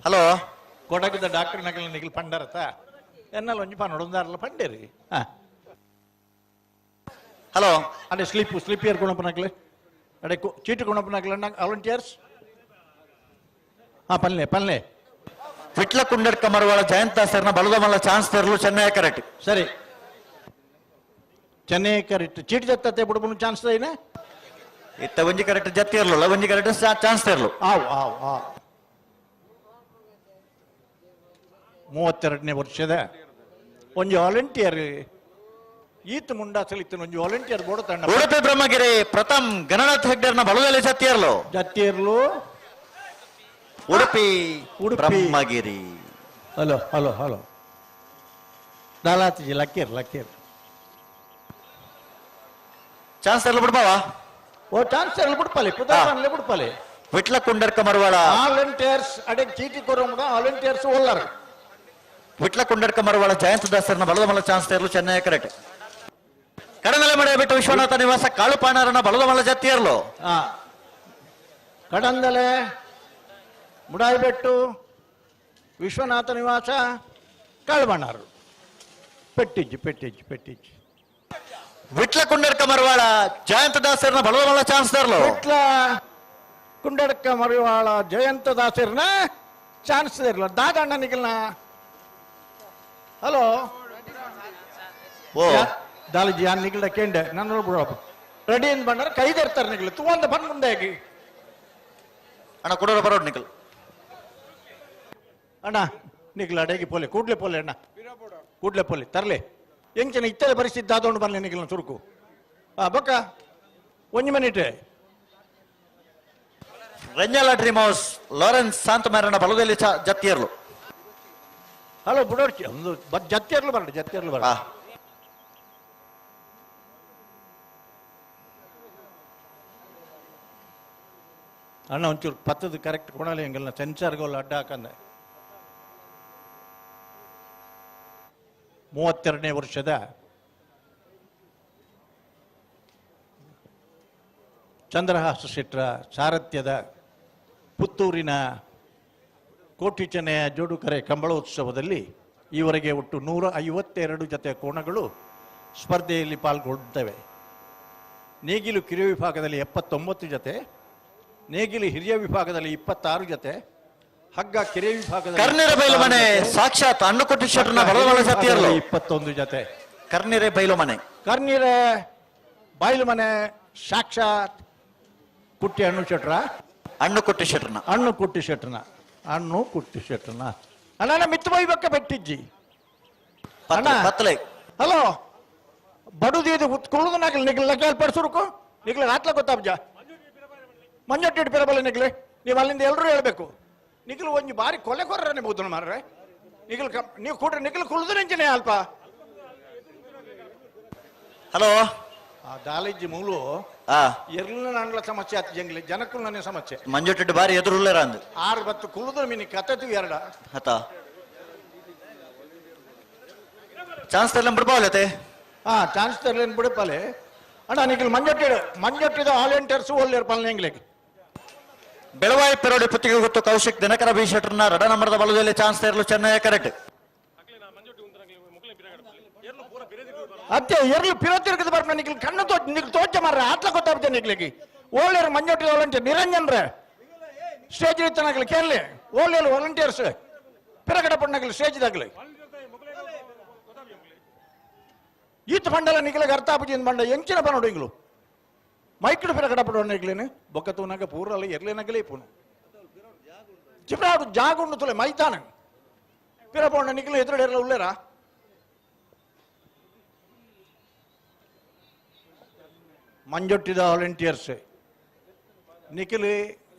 ಹಲೋ ಕೊಡಗದ ಡಾಕ್ಟರ್ ನಗಲ ನಿಗಲ್ ಪಂಡರತ ಎನ್ನಲ್ಲ ಒಂಜಿ ಪನ್ನೊಂದಾರಲ್ಲ ಪಂಡೇರಿ. ಹಲೋ ಅಡೆ ಸ್ಲಿಪ್ ಸ್ಲಿಪ್ ಏರ್ ಗುಣಪನಕ್ಲೆ ಅಡೆ ಚೀಟು ಗುಣಪನಕ್ಲೆ ವಾಲಂಟಿಯರ್ಸ್. ಹಾ ಪಲ್ಲೆ ಪಲ್ಲೆ ವಿಟ್ಲ ಕುಂಡಡ್ಕ ಮರವಾಳ ಜಯಂತ ಸರ್ನ ಬಲದ ಮಲ್ಲ ಚಾನ್ಸ್ ತರಲು ಚೆನ್ನೈ ಕರೆಕ್ಟ್. ಸರಿ ಚೆನ್ನೈ ಕರೆಕ್ಟ್ ಚೀಟ್ ಜತ್ತತೆ ಬುಡಬುನು ಚಾನ್ಸ್ ಐನ ಇತ್ತ ಒಂಜಿ ಕರೆಕ್ಟ್ ಜತ್ತಿ ಇರಲಿಲ್ಲ, ಒಂಜಿ ಕರೆಕ್ಟ್ ಚಾನ್ಸ್ ತರಲು. ಆವ್ ಆವ್ ಆವ್ 32ನೇ ವರ್ಷದ ಒಂಜಿ ವಾಲಂಟಿಯರ್ ಈತ ಮುಂಡಾಸಲಿತ್ತು ಒಂಜಿ ವಾಲಂಟಿಯರ್ ಬೋಡ ತಂಡ. ಉಡುಪಿ ಬ್ರಹ್ಮಗಿರಿ ಪ್ರಥಮ್ ಗಣನಾಥ್ ಹೆಗ್ಡೆರ್ನ ಬಲದಲ್ಲಿ ಜತ್ತಿಯರ್ಲು ಜತ್ತಿಯರ್ಲು Udupi Brahmagiri. Hello hello hello ದಾಲಾತಿಜಿ ಲಕ್ಕೀರ್ ಲಕ್ಕೀರ್ ಚಾನ್ಸ್ ತರಲು ಬಿಡ್ಬಾವ. ಓ ಚಾನ್ಸ್ ತರಲು ಬಿಡ್ಪಲೆ ಪುದಾರ್ಲೆ ಬಿಡ್ಪಲೆ. ವಿಟ್ಲ ಕುಂಡರ್ಕ ಮರವಾಳ ವಾಲಂಟಿಯರ್ಸ್ ಅಡೆ ಚೀಟಿ ಕೊರೋಮಡ ವಾಲಂಟಿಯರ್ಸ್ ಓಲ್ಲರ್. ವಿಟ್ಲ ಕುಂಡರ್ಕ ಮರವಾಳ ಜಯಂತ ದಾಸರ್ನ ಬಲದ ಮಲ್ಲ ಚಾನ್ಸ್ ತರಲು ಚೆನ್ನೈ ಕರೆಕ್ಟ್. ಕಡನಲೆ ಮಡೆ ಬಿಟ್ಟು ವಿಶ್ವನಾಥ ನಿವಾಸ ಕಾಳುಪಾಣರನ್ನ ಬಲದ ಮಲ್ಲ ಜತ್ತಿಯರ್ಲು. ಕಡಂದಲೆ ಮುಡಾಯಿಬೆಟ್ಟು ವಿಶ್ವನಾಥ ನಿವಾಸ ಕಾಳುಬಣ್ಣಾರು ಪೆಟ್ಟಿಜ್ಜಿ ಪೆಟ್ಟಿಜ್ಜಿ ಪೆಟ್ಟಿಜ್ಜಿ. ವಿಟ್ಲ ಕುಂಡಡ್ಕ ಮರವಾಳ ಜಯಂತ ದಾಸರ್ನ ಬಲದ ಮಲ್ಲ ಚಾನ್ಸ್ ತರಲು. ವಿಟ್ಲ ಕುಂಡಡ್ಕ ಮರವಾಳ ಜಯಂತ ದಾಸರ್ನ ಚಾನ್ಸ್ ತರಲು ದಾದಣ್ಣ ನಿಗಲ್ನ. ಹಲೋ ಓ ದಾಲಜಿ ಯಾನ್ ನಿಗಲ್ಡ ಕೇಂಡೆ ನನ್ನ ಬಿಡಪ್ಪ ರೆಡಿ ಅಂತ ಬಂದ್ರೆ ಕೈದಿರ್ತಾರೆ ನಿಗಲು ತೂವಂದ ಬಂದ್ ಮುಂದೆ ಆಗಿ ಅಣ್ಣ ಕೊಡೋರ ಬರೋಡ್ ನಿಗಲ್ ಅಣ್ಣ ನಿಗಲ ಅಡಗಿ ಪೋಲೆ ಕೂಡ್ಲೆ ಪೋಲೆ ಅಣ್ಣ ಕೂಡ್ಲೆ ಪೋಲೆ ತರಲೆ ಎಂಚನ ಇತ್ತಲೆ ಪರಿಸ್ಥಿತಿ ದಾದೋಂಡು ಬರಲಿ ನಿಗಲ್ನ ಚುರುಕು. ಆ ಬೊಕ್ಕ ಒಂಜಿ minute. Ranjala dream house Lawrence ಶಾಂತಮಾರನ ಬಲದಲ್ಲಿ ಜತ್ತಿಯರ್ಲು. ಹಲೋ ಬುಡೋರ್ಚಿ ಒಂದು ಜತ್ತಿಯರ್ಲು ಬರಲಿ ಜತ್ತಿಯರ್ಲು ಬರ. ಅಣ್ಣ ಒಂಚೂರು ಪತ್ತದ ಕರೆಕ್ಟ್ ಕೊಡಲ್ಲ ಹೆಂಗಲ್ಲ ಸೆನ್ಸಾರ್ಗೋಲ್ಲ ಅಡ್ಡ ಹಾಕಂದೆ. 32ನೇ ವರ್ಷದ ಚಂದ್ರಹಾಸ ಶೆಟ್ಟರ ಸಾರಥ್ಯದ ಪುತ್ತೂರಿನ ಕೋಟಿ ಚೆನ್ನಯ ಜೋಡುಕರೆ ಕಂಬಳೋತ್ಸವದಲ್ಲಿ ಈವರೆಗೆ ಒಟ್ಟು 152 ಜೊತೆ ಕೋಣಗಳು ಸ್ಪರ್ಧೆಯಲ್ಲಿ ಪಾಲ್ಗೊಳ್ಳುತ್ತವೆ. ನೇಗಿಲು ಕಿರಿಯ ವಿಭಾಗದಲ್ಲಿ 79 ಜೊತೆ, ನೇಗಿಲು ಹಿರಿಯ ವಿಭಾಗದಲ್ಲಿ 26 ಜೊತೆ, ಹಗ್ಗ ಕಿರಿಯ ವಿಭಾಗದಲ್ಲಿ ಕರ್ನಿರೆ ಬೈಲು ಮನೆ ಸಾಕ್ಷಾತ್ ಅಣ್ಣುಕೊಟ್ಟಿ ಶೆಟ್ಟರ್ನ ಬಲದ ಜೊತೆಯಲ್ಲೂ 21 ಜೊತೆ. ಕರ್ನಿರೆ ಬೈಲು ಮನೆ ಕರ್ನಿರೆ ಬೈಲು ಮನೆ ಸಾಕ್ಷಾತ್ ಕುಟ್ಟಿ ಹಣ್ಣು ಶೆಟ್ರ ಹಣ್ಣು ಕುಟ್ಟಿ ಶೆಟ್ರನ ಹಣ್ಣು ಕುಟ್ಟಿ ಶೆಟ್ರನ ಹಣ್ಣು ಕುಟ್ಟಿ ಶೆಟ್ರನ ಅಣ್ಣ ಮಿತ್ತು ಬೈಬೇಕ ಬೆಟ್ಟಿಜ್ಜಿ ಅಣ್ಣ ಹಲೋ ಬಡುದಿದು ಕುಳ್ಳುದು ನಾಗಲ್ ನಿಗ್ಲ ಲಗ್ಗಾಲ್ ಪಡಿಸುರುಕು ನಿಗ್ಲ ಆತ್ಲ ಗೊತ್ತಾಬ್ಜ ಮಂಜೊಟ್ಟಿ ಇಟ್ಟು ನಿಗ್ಲೆ ನೀವು ಅಲ್ಲಿಂದ ಎಲ್ಲರೂ ಹೇಳ್ಬೇಕು ನಿಗ್ಲು ಒಂಜಿ ಬಾರಿ ಕೊಲೆ ಕೊರ್ರನೆ ಬೋದನ ಮಾರ್ರೆ ನಿಗ್ಲು ನೀವು ಕೂಡ್ರೆ ನಿಗ್ಲು ಕುಳ್ದು ನೆಂಚಿನೇ ಅಲ್ಪ ಹಲೋ ಆ ದಾಲಿಜ್ಜಿ ಮೂಲು ಎರ್ಲ ನಂಡ್ಲ ಸಮಸ್ಯೆ ಆತು ಜಂಗ್ಲಿ ಜನಕ್ಕೂ ನನ್ನ ಸಮಸ್ಯೆ ಮಂಜೊಟ್ಟಿ ಬಾರಿ ಎದುರುಲ್ಲೇರ ಅಂದು ಆರು ಬತ್ತು ಕುಳ್ದು ಮೀನಿ ಕತ್ತತೀವಿ ಎರಡ ಹತ ಚಾನ್ಸ್ ತರ್ಲ ಬಿಡ್ಬಾವಲತೆ ಹಾ ಚಾನ್ಸ್ ತರ್ಲೇನು ಬಿಡಪಾಲೆ ಅಣ್ಣ ನಿಗ್ಲು ಮಂಜೊಟ್ಟಿ ಮಂಜೊಟ್ಟಿದ ವಾಲಂಟಿಯರ್ಸ್ ಒಳ್ಳೆಯರ್ ಪಲ್ಲೆ ಎಂಗ್ಲಿಗೆ ಬೆಳವಾಯಿ ಪೆರೋಡಿ ಪುತ್ತಿಗೆ ಗೊತ್ತು ಕೌಶಿಕ್ ದಿನಕರ ಬಿ ಶೆಟ್ಟರ್ನ ರಡ ನಂಬರದ ಬಲದಲ್ಲಿ ಚಾನ್ಸ್ ತರಲು ಚೆನ್ನೈ ಕರೆಕ್ಟ್ ಅತ್ತೆ ಎರ್ಲು ಪಿರೋತಿರ್ಗದ ಬರ್ಪ ನಿಗ್ಲು ಕಣ್ಣು ತೋ ನಿಗ್ಲು ತೋಚ ಮಾರ್ರೆ ಆತ್ಲ ಗೊತ್ತಾಗ್ತದೆ ನಿಗ್ಲಿಗೆ ಓಳ್ಳೆಯರು ಮಂಜೊಟ್ಟಿ ವಾಲಂಟಿಯರ್ ನಿರಂಜನ್ ರೇ ಸ್ಟೇಜ್ ಇತ್ತನಾಗ್ಲಿ ಕೇಳಲಿ ಓಳ್ಳೆಯರು ವಾಲಂಟಿಯರ್ಸ್ ಪಿರಗಡ ಪಣ್ಣಗಲಿ ಸ್ಟೇಜ್ ದಾಗ್ಲಿ ಈತ ಬಂಡಲ ನಿಗ್ಲಿಗೆ ಅರ್ಥ ಆಪುಜಿನ ಬಂಡ ಎಂಚಿನ ಬನ್ನೋಡು ಇಂಗ್ಲು ಮೈಕ್ಡು ಪಿರಗಡ ಪಡೋಣ ನಿಗ್ಲೇನು ಬೊಕ್ಕತೂನಾಗ ಪೂರಲ್ಲ ಎರ್ಲೇನಾಗಲೇ ಪೂನು ಚಿಪ್ರಾಡು ಜಾಗುಂಡು ತುಲೆ ಮೈತಾನ ಪಿರಪೋಣ ನಿಗ್ಲು ಎದುರುಡೆ ಉಳ್ಳೇರಾ ಮಂಜೊಟ್ಟಿದ ವಾಲಂಟಿಯರ್ಸ್ ನಿಖಿಲ್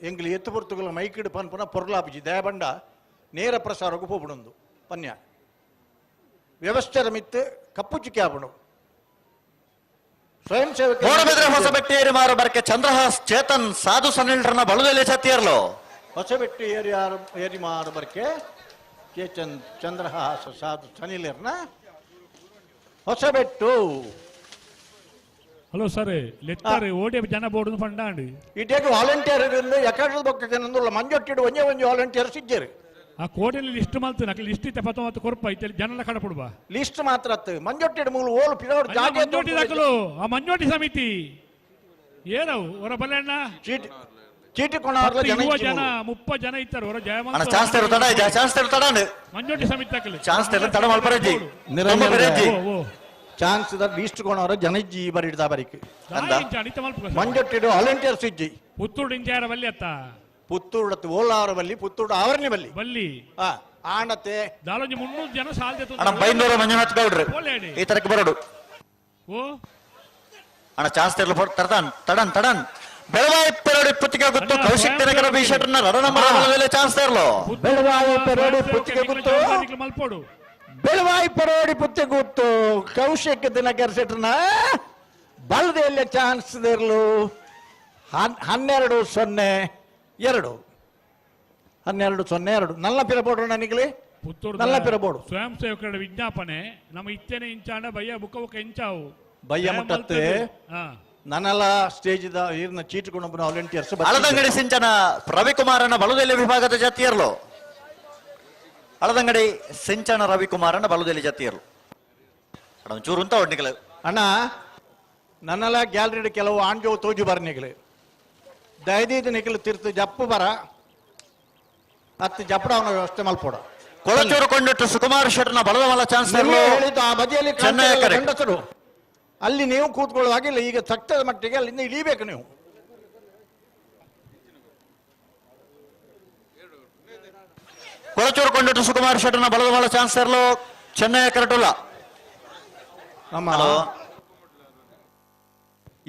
ಎಂಗ್ಲಿ ಎತ್ತು ಪೊರ್ತುಗಳ ಮೈಕಿಡು ಪನ್ಪುನ ಪೊರ್ಲಾಪುಜಿ ದಯಬಂಡ ನೇರ ಪ್ರಸಾರಕ್ಕೂ ಪೋಪುಣೊಂದು ಪನ್ಯ ವ್ಯವಸ್ಥೆರ ಮಿತ್ತು ಕಪ್ಪು ಚುಕ್ಕಿ ಆಪುಣು ಸ್ವಯಂ ಸೇವಕ ಮೂಡಬಿದ್ರೆ ಹೊಸಬೆಟ್ಟಿ ಏರಿ ಮಾರು ಬರ್ಕೆ ಚಂದ್ರಹಾಸ್ ಚೇತನ್ ಸಾಧು ಸನಿಲ್ರನ್ನ ಬಳುದೆಲೆ ಛತ್ತಿಯರ್ಲು ಹೊಸಬೆಟ್ಟಿ ಏರಿ ಏರಿ ಮಾರು ಬರ್ಕೆ ಚೇತನ್ ಚಂದ್ರಹಾಸ ಸಾಧು ಸನಿಲರ್ನ ಹೊಸಬೆಟ್ಟು. ಹಲೋ ಸರ್, ಲೆತ್ತಾರೆ ಓಡಿ ಜನ ಬೋರ್ಡ್ ಫಂಡಾಂಡ್ ಇಟೇಕ್ ವಾಲಂಟಿಯರ್ ಎಕಡೆ ಬೊಕ್ಕ ಮಂಜೊಟ್ಟಿಡು ಒಂಜೆ ಒಂಜಿ ವಾಲಂಟಿಯರ್ ಸಿಜ್ಜರು. ಆ ಕೋಟೆಯಲ್ಲಿ ಲಿಸ್ಟ್ ಮಲ್ತು ನಕಲಿ ಲಿಸ್ಟ್ ಇತ್ತೆ ಪತ್ತ ಮತ್ತು ಕೊರ್ಪ ಇತ್ತೆ ಜನಲ ಕಡಪುಡುವ ಲಿಸ್ಟ್ ಮಾತ್ರ ಅತ್ತು ಮಂಜೊಟ್ಟಿಡು ಮೂಲು ಓಲು ಪಿರವಡು ಜಾಗೆ ಮಂಜೊಟ್ಟಿ ದಾಖಲು ಆ ಮಂಜೊಟ್ಟಿ ಸಮಿತಿ ಏನವು ಹೊರ ಬಲ್ಲೆಣ್ಣ ಚೀಟಿ ಚೀಟಿ ಕೊಣಾರ್ಲ ಜನ ಜನ 30 ಜನ ಇತ್ತಾರೆ ಹೊರ ಜಯಮಂತ ಅಣ್ಣ ಚಾನ್ಸ್ ತೆರು ತಡ ಚಾನ್ಸ್ ತೆರು ತಡ ಮಂಜೊಟ್ಟಿ ಸಮಿತಿ ದಾಖಲು ಚಾನ್ಸ್ ತೆರು ತಡ ಮಲ್ಪರಜ್ಜಿ ನಿರಂಜನ್ ಚಾನ್ಸ್ the list ಕೊಣಾರ ಜನಜ್ಜಿ ಬರಿಡ್ದ ಬರಿಕ್ ಮಂಜೊಟ್ಟಿಡು ವಾಲಂಟಿಯರ್ಸ್ ಇಜ್ಜಿ ಪುತ್ತೂರು ಇಂಚಾರ ಬಲ್ಲಿ ಅತ್ತ ಪುತ್ತೂರು ಓಲಾರ ಬಲ್ಲಿ ಪುತ್ತೂರು ಆವರಣೆ ಬಲ್ಲಿ ಬಲ್ಲಿ ಆಣತೆ ದಾಲೊಂಜಿ 300 ಜನ ಸಾಲ್ದೆ ಅಣ್ಣ ಬೈಂದೂರ ಮಂಜುನಾಥ್ ಗೌಡ್ರು ಈ ತರಕ್ಕೆ ಬರೋಡು ಓ ಅಣ್ಣ ಚಾನ್ಸ್ ತೆರಲು ತಡನ್ ತಡನ್ ತಡನ್ ಬೆಳವಾಯಿ ಪೆರೋಡಿ ಪುತ್ತಿಗೆ ಗುತ್ತು ಕೌಶಿಕ್ ತಿನಕರ ಬಿ ಶೆಟ್ಟರ್ನ ರಡ ನಂಬರ್ ಚಾನ್ಸ್ ತೆರಲು ಬೆಳವಾಯಿ ಪೆರೋಡಿ ಪುತ್ತಿಗೆ ಗುತ್ತು ಮಲ್ಪೋಡು ಬೆಳವಾಯಿ ಪರೋಡಿ ಪುತ್ತಿಗೆ ಗುತ್ತು ಕೌಶಿಕ್ ದಿನಕರ್ ಶೆಟ್ಟರ್ನ ಬಲದೆಲ್ಲ ಚಾನ್ಸ್ ತೆರಲು 12 0 2 12 0 2 ನಲ್ಲ ಪಿರಬೋಡು ನನಗೆ ನಲ್ಲ ಪಿರಬೋಡು. ಸ್ವಯಂ ಸೇವಕರ ವಿಜ್ಞಾಪನೆ ನಮ್ಮ ಇತ್ತೇನೆ ಇಂಚಾಂಡ ಬಯ್ಯ ಬುಕ್ಕ ಬುಕ್ಕ ಇಂಚಾವು ಬಯ್ಯ ಮುಟ್ಟತ್ತೆ ನನ್ನೆಲ್ಲ ಸ್ಟೇಜ್ ಇರ್ನ ಚೀಟ್ ಕೊಂಡೊಬ್ಬನ ವಾಲಂಟಿಯರ್ಸ್ ಹಳದಂಗಡಿ ಸಿಂಚನ ರವಿಕುಮಾರನ ಬಲುದೆಲೆ ವಿಭಾಗದ ಜಾತಿಯರ್ಲು ಹಳದಂಗಡಿ ಸಿಂಚನ ರವಿಕುಮಾರನ ಬಲುದೆಲೆ ಜಾತಿಯರ್ಲು ಚೂರು ಅಂತ ಒಡ್ನಿಕಲು ಅಣ್ಣ ನನ್ನೆಲ್ಲ ಗ್ಯಾಲರಿ ಕೆಲವು ಆಂಜೋ ತೋಜು ಬರ್ನಿಗಲು ದಯದೀದು ನಿಖಲು ತೀರ್ಥ ಜಪ್ಪು ಬರ ಅತ್ತು ಜಪ್ಪಡವನ ವ್ಯವಸ್ಥೆ ಮಲ್ಪೋಡ. ಕೊಳಚೂರು ಕೊಂಡಿಟ್ಟು ಸುಕುಮಾರ್ ಶೆಟ್ಟರ್ನ ಬಲದ ಮಲ್ಲ ಚಾನ್ಸ್ ಹೇಳಿದ್ದು ಆ ಬದಿಯಲ್ಲಿ ಗಂಡಸರು ಅಲ್ಲಿ ನೀವು ಕೂತ್ಕೊಳ್ಳುವಾಗಿಲ್ಲ. ಈಗ ತಕ್ಕದ ಮಟ್ಟಿಗೆ ಅಲ್ಲಿಂದ ಇಳಿಬೇಕು ನೀವು. ಕೊಳಚೂರು ಕೊಂಡಿಟ್ಟು ಸುಕುಮಾರ್ ಶೆಟ್ಟರ್ನ ಬಲದ ಮಲ್ಲ ಚಾನ್ಸ್ ಇರಲು ಚೆನ್ನೈ ಕರೆಟುಲ್ಲ ನಮ್ಮ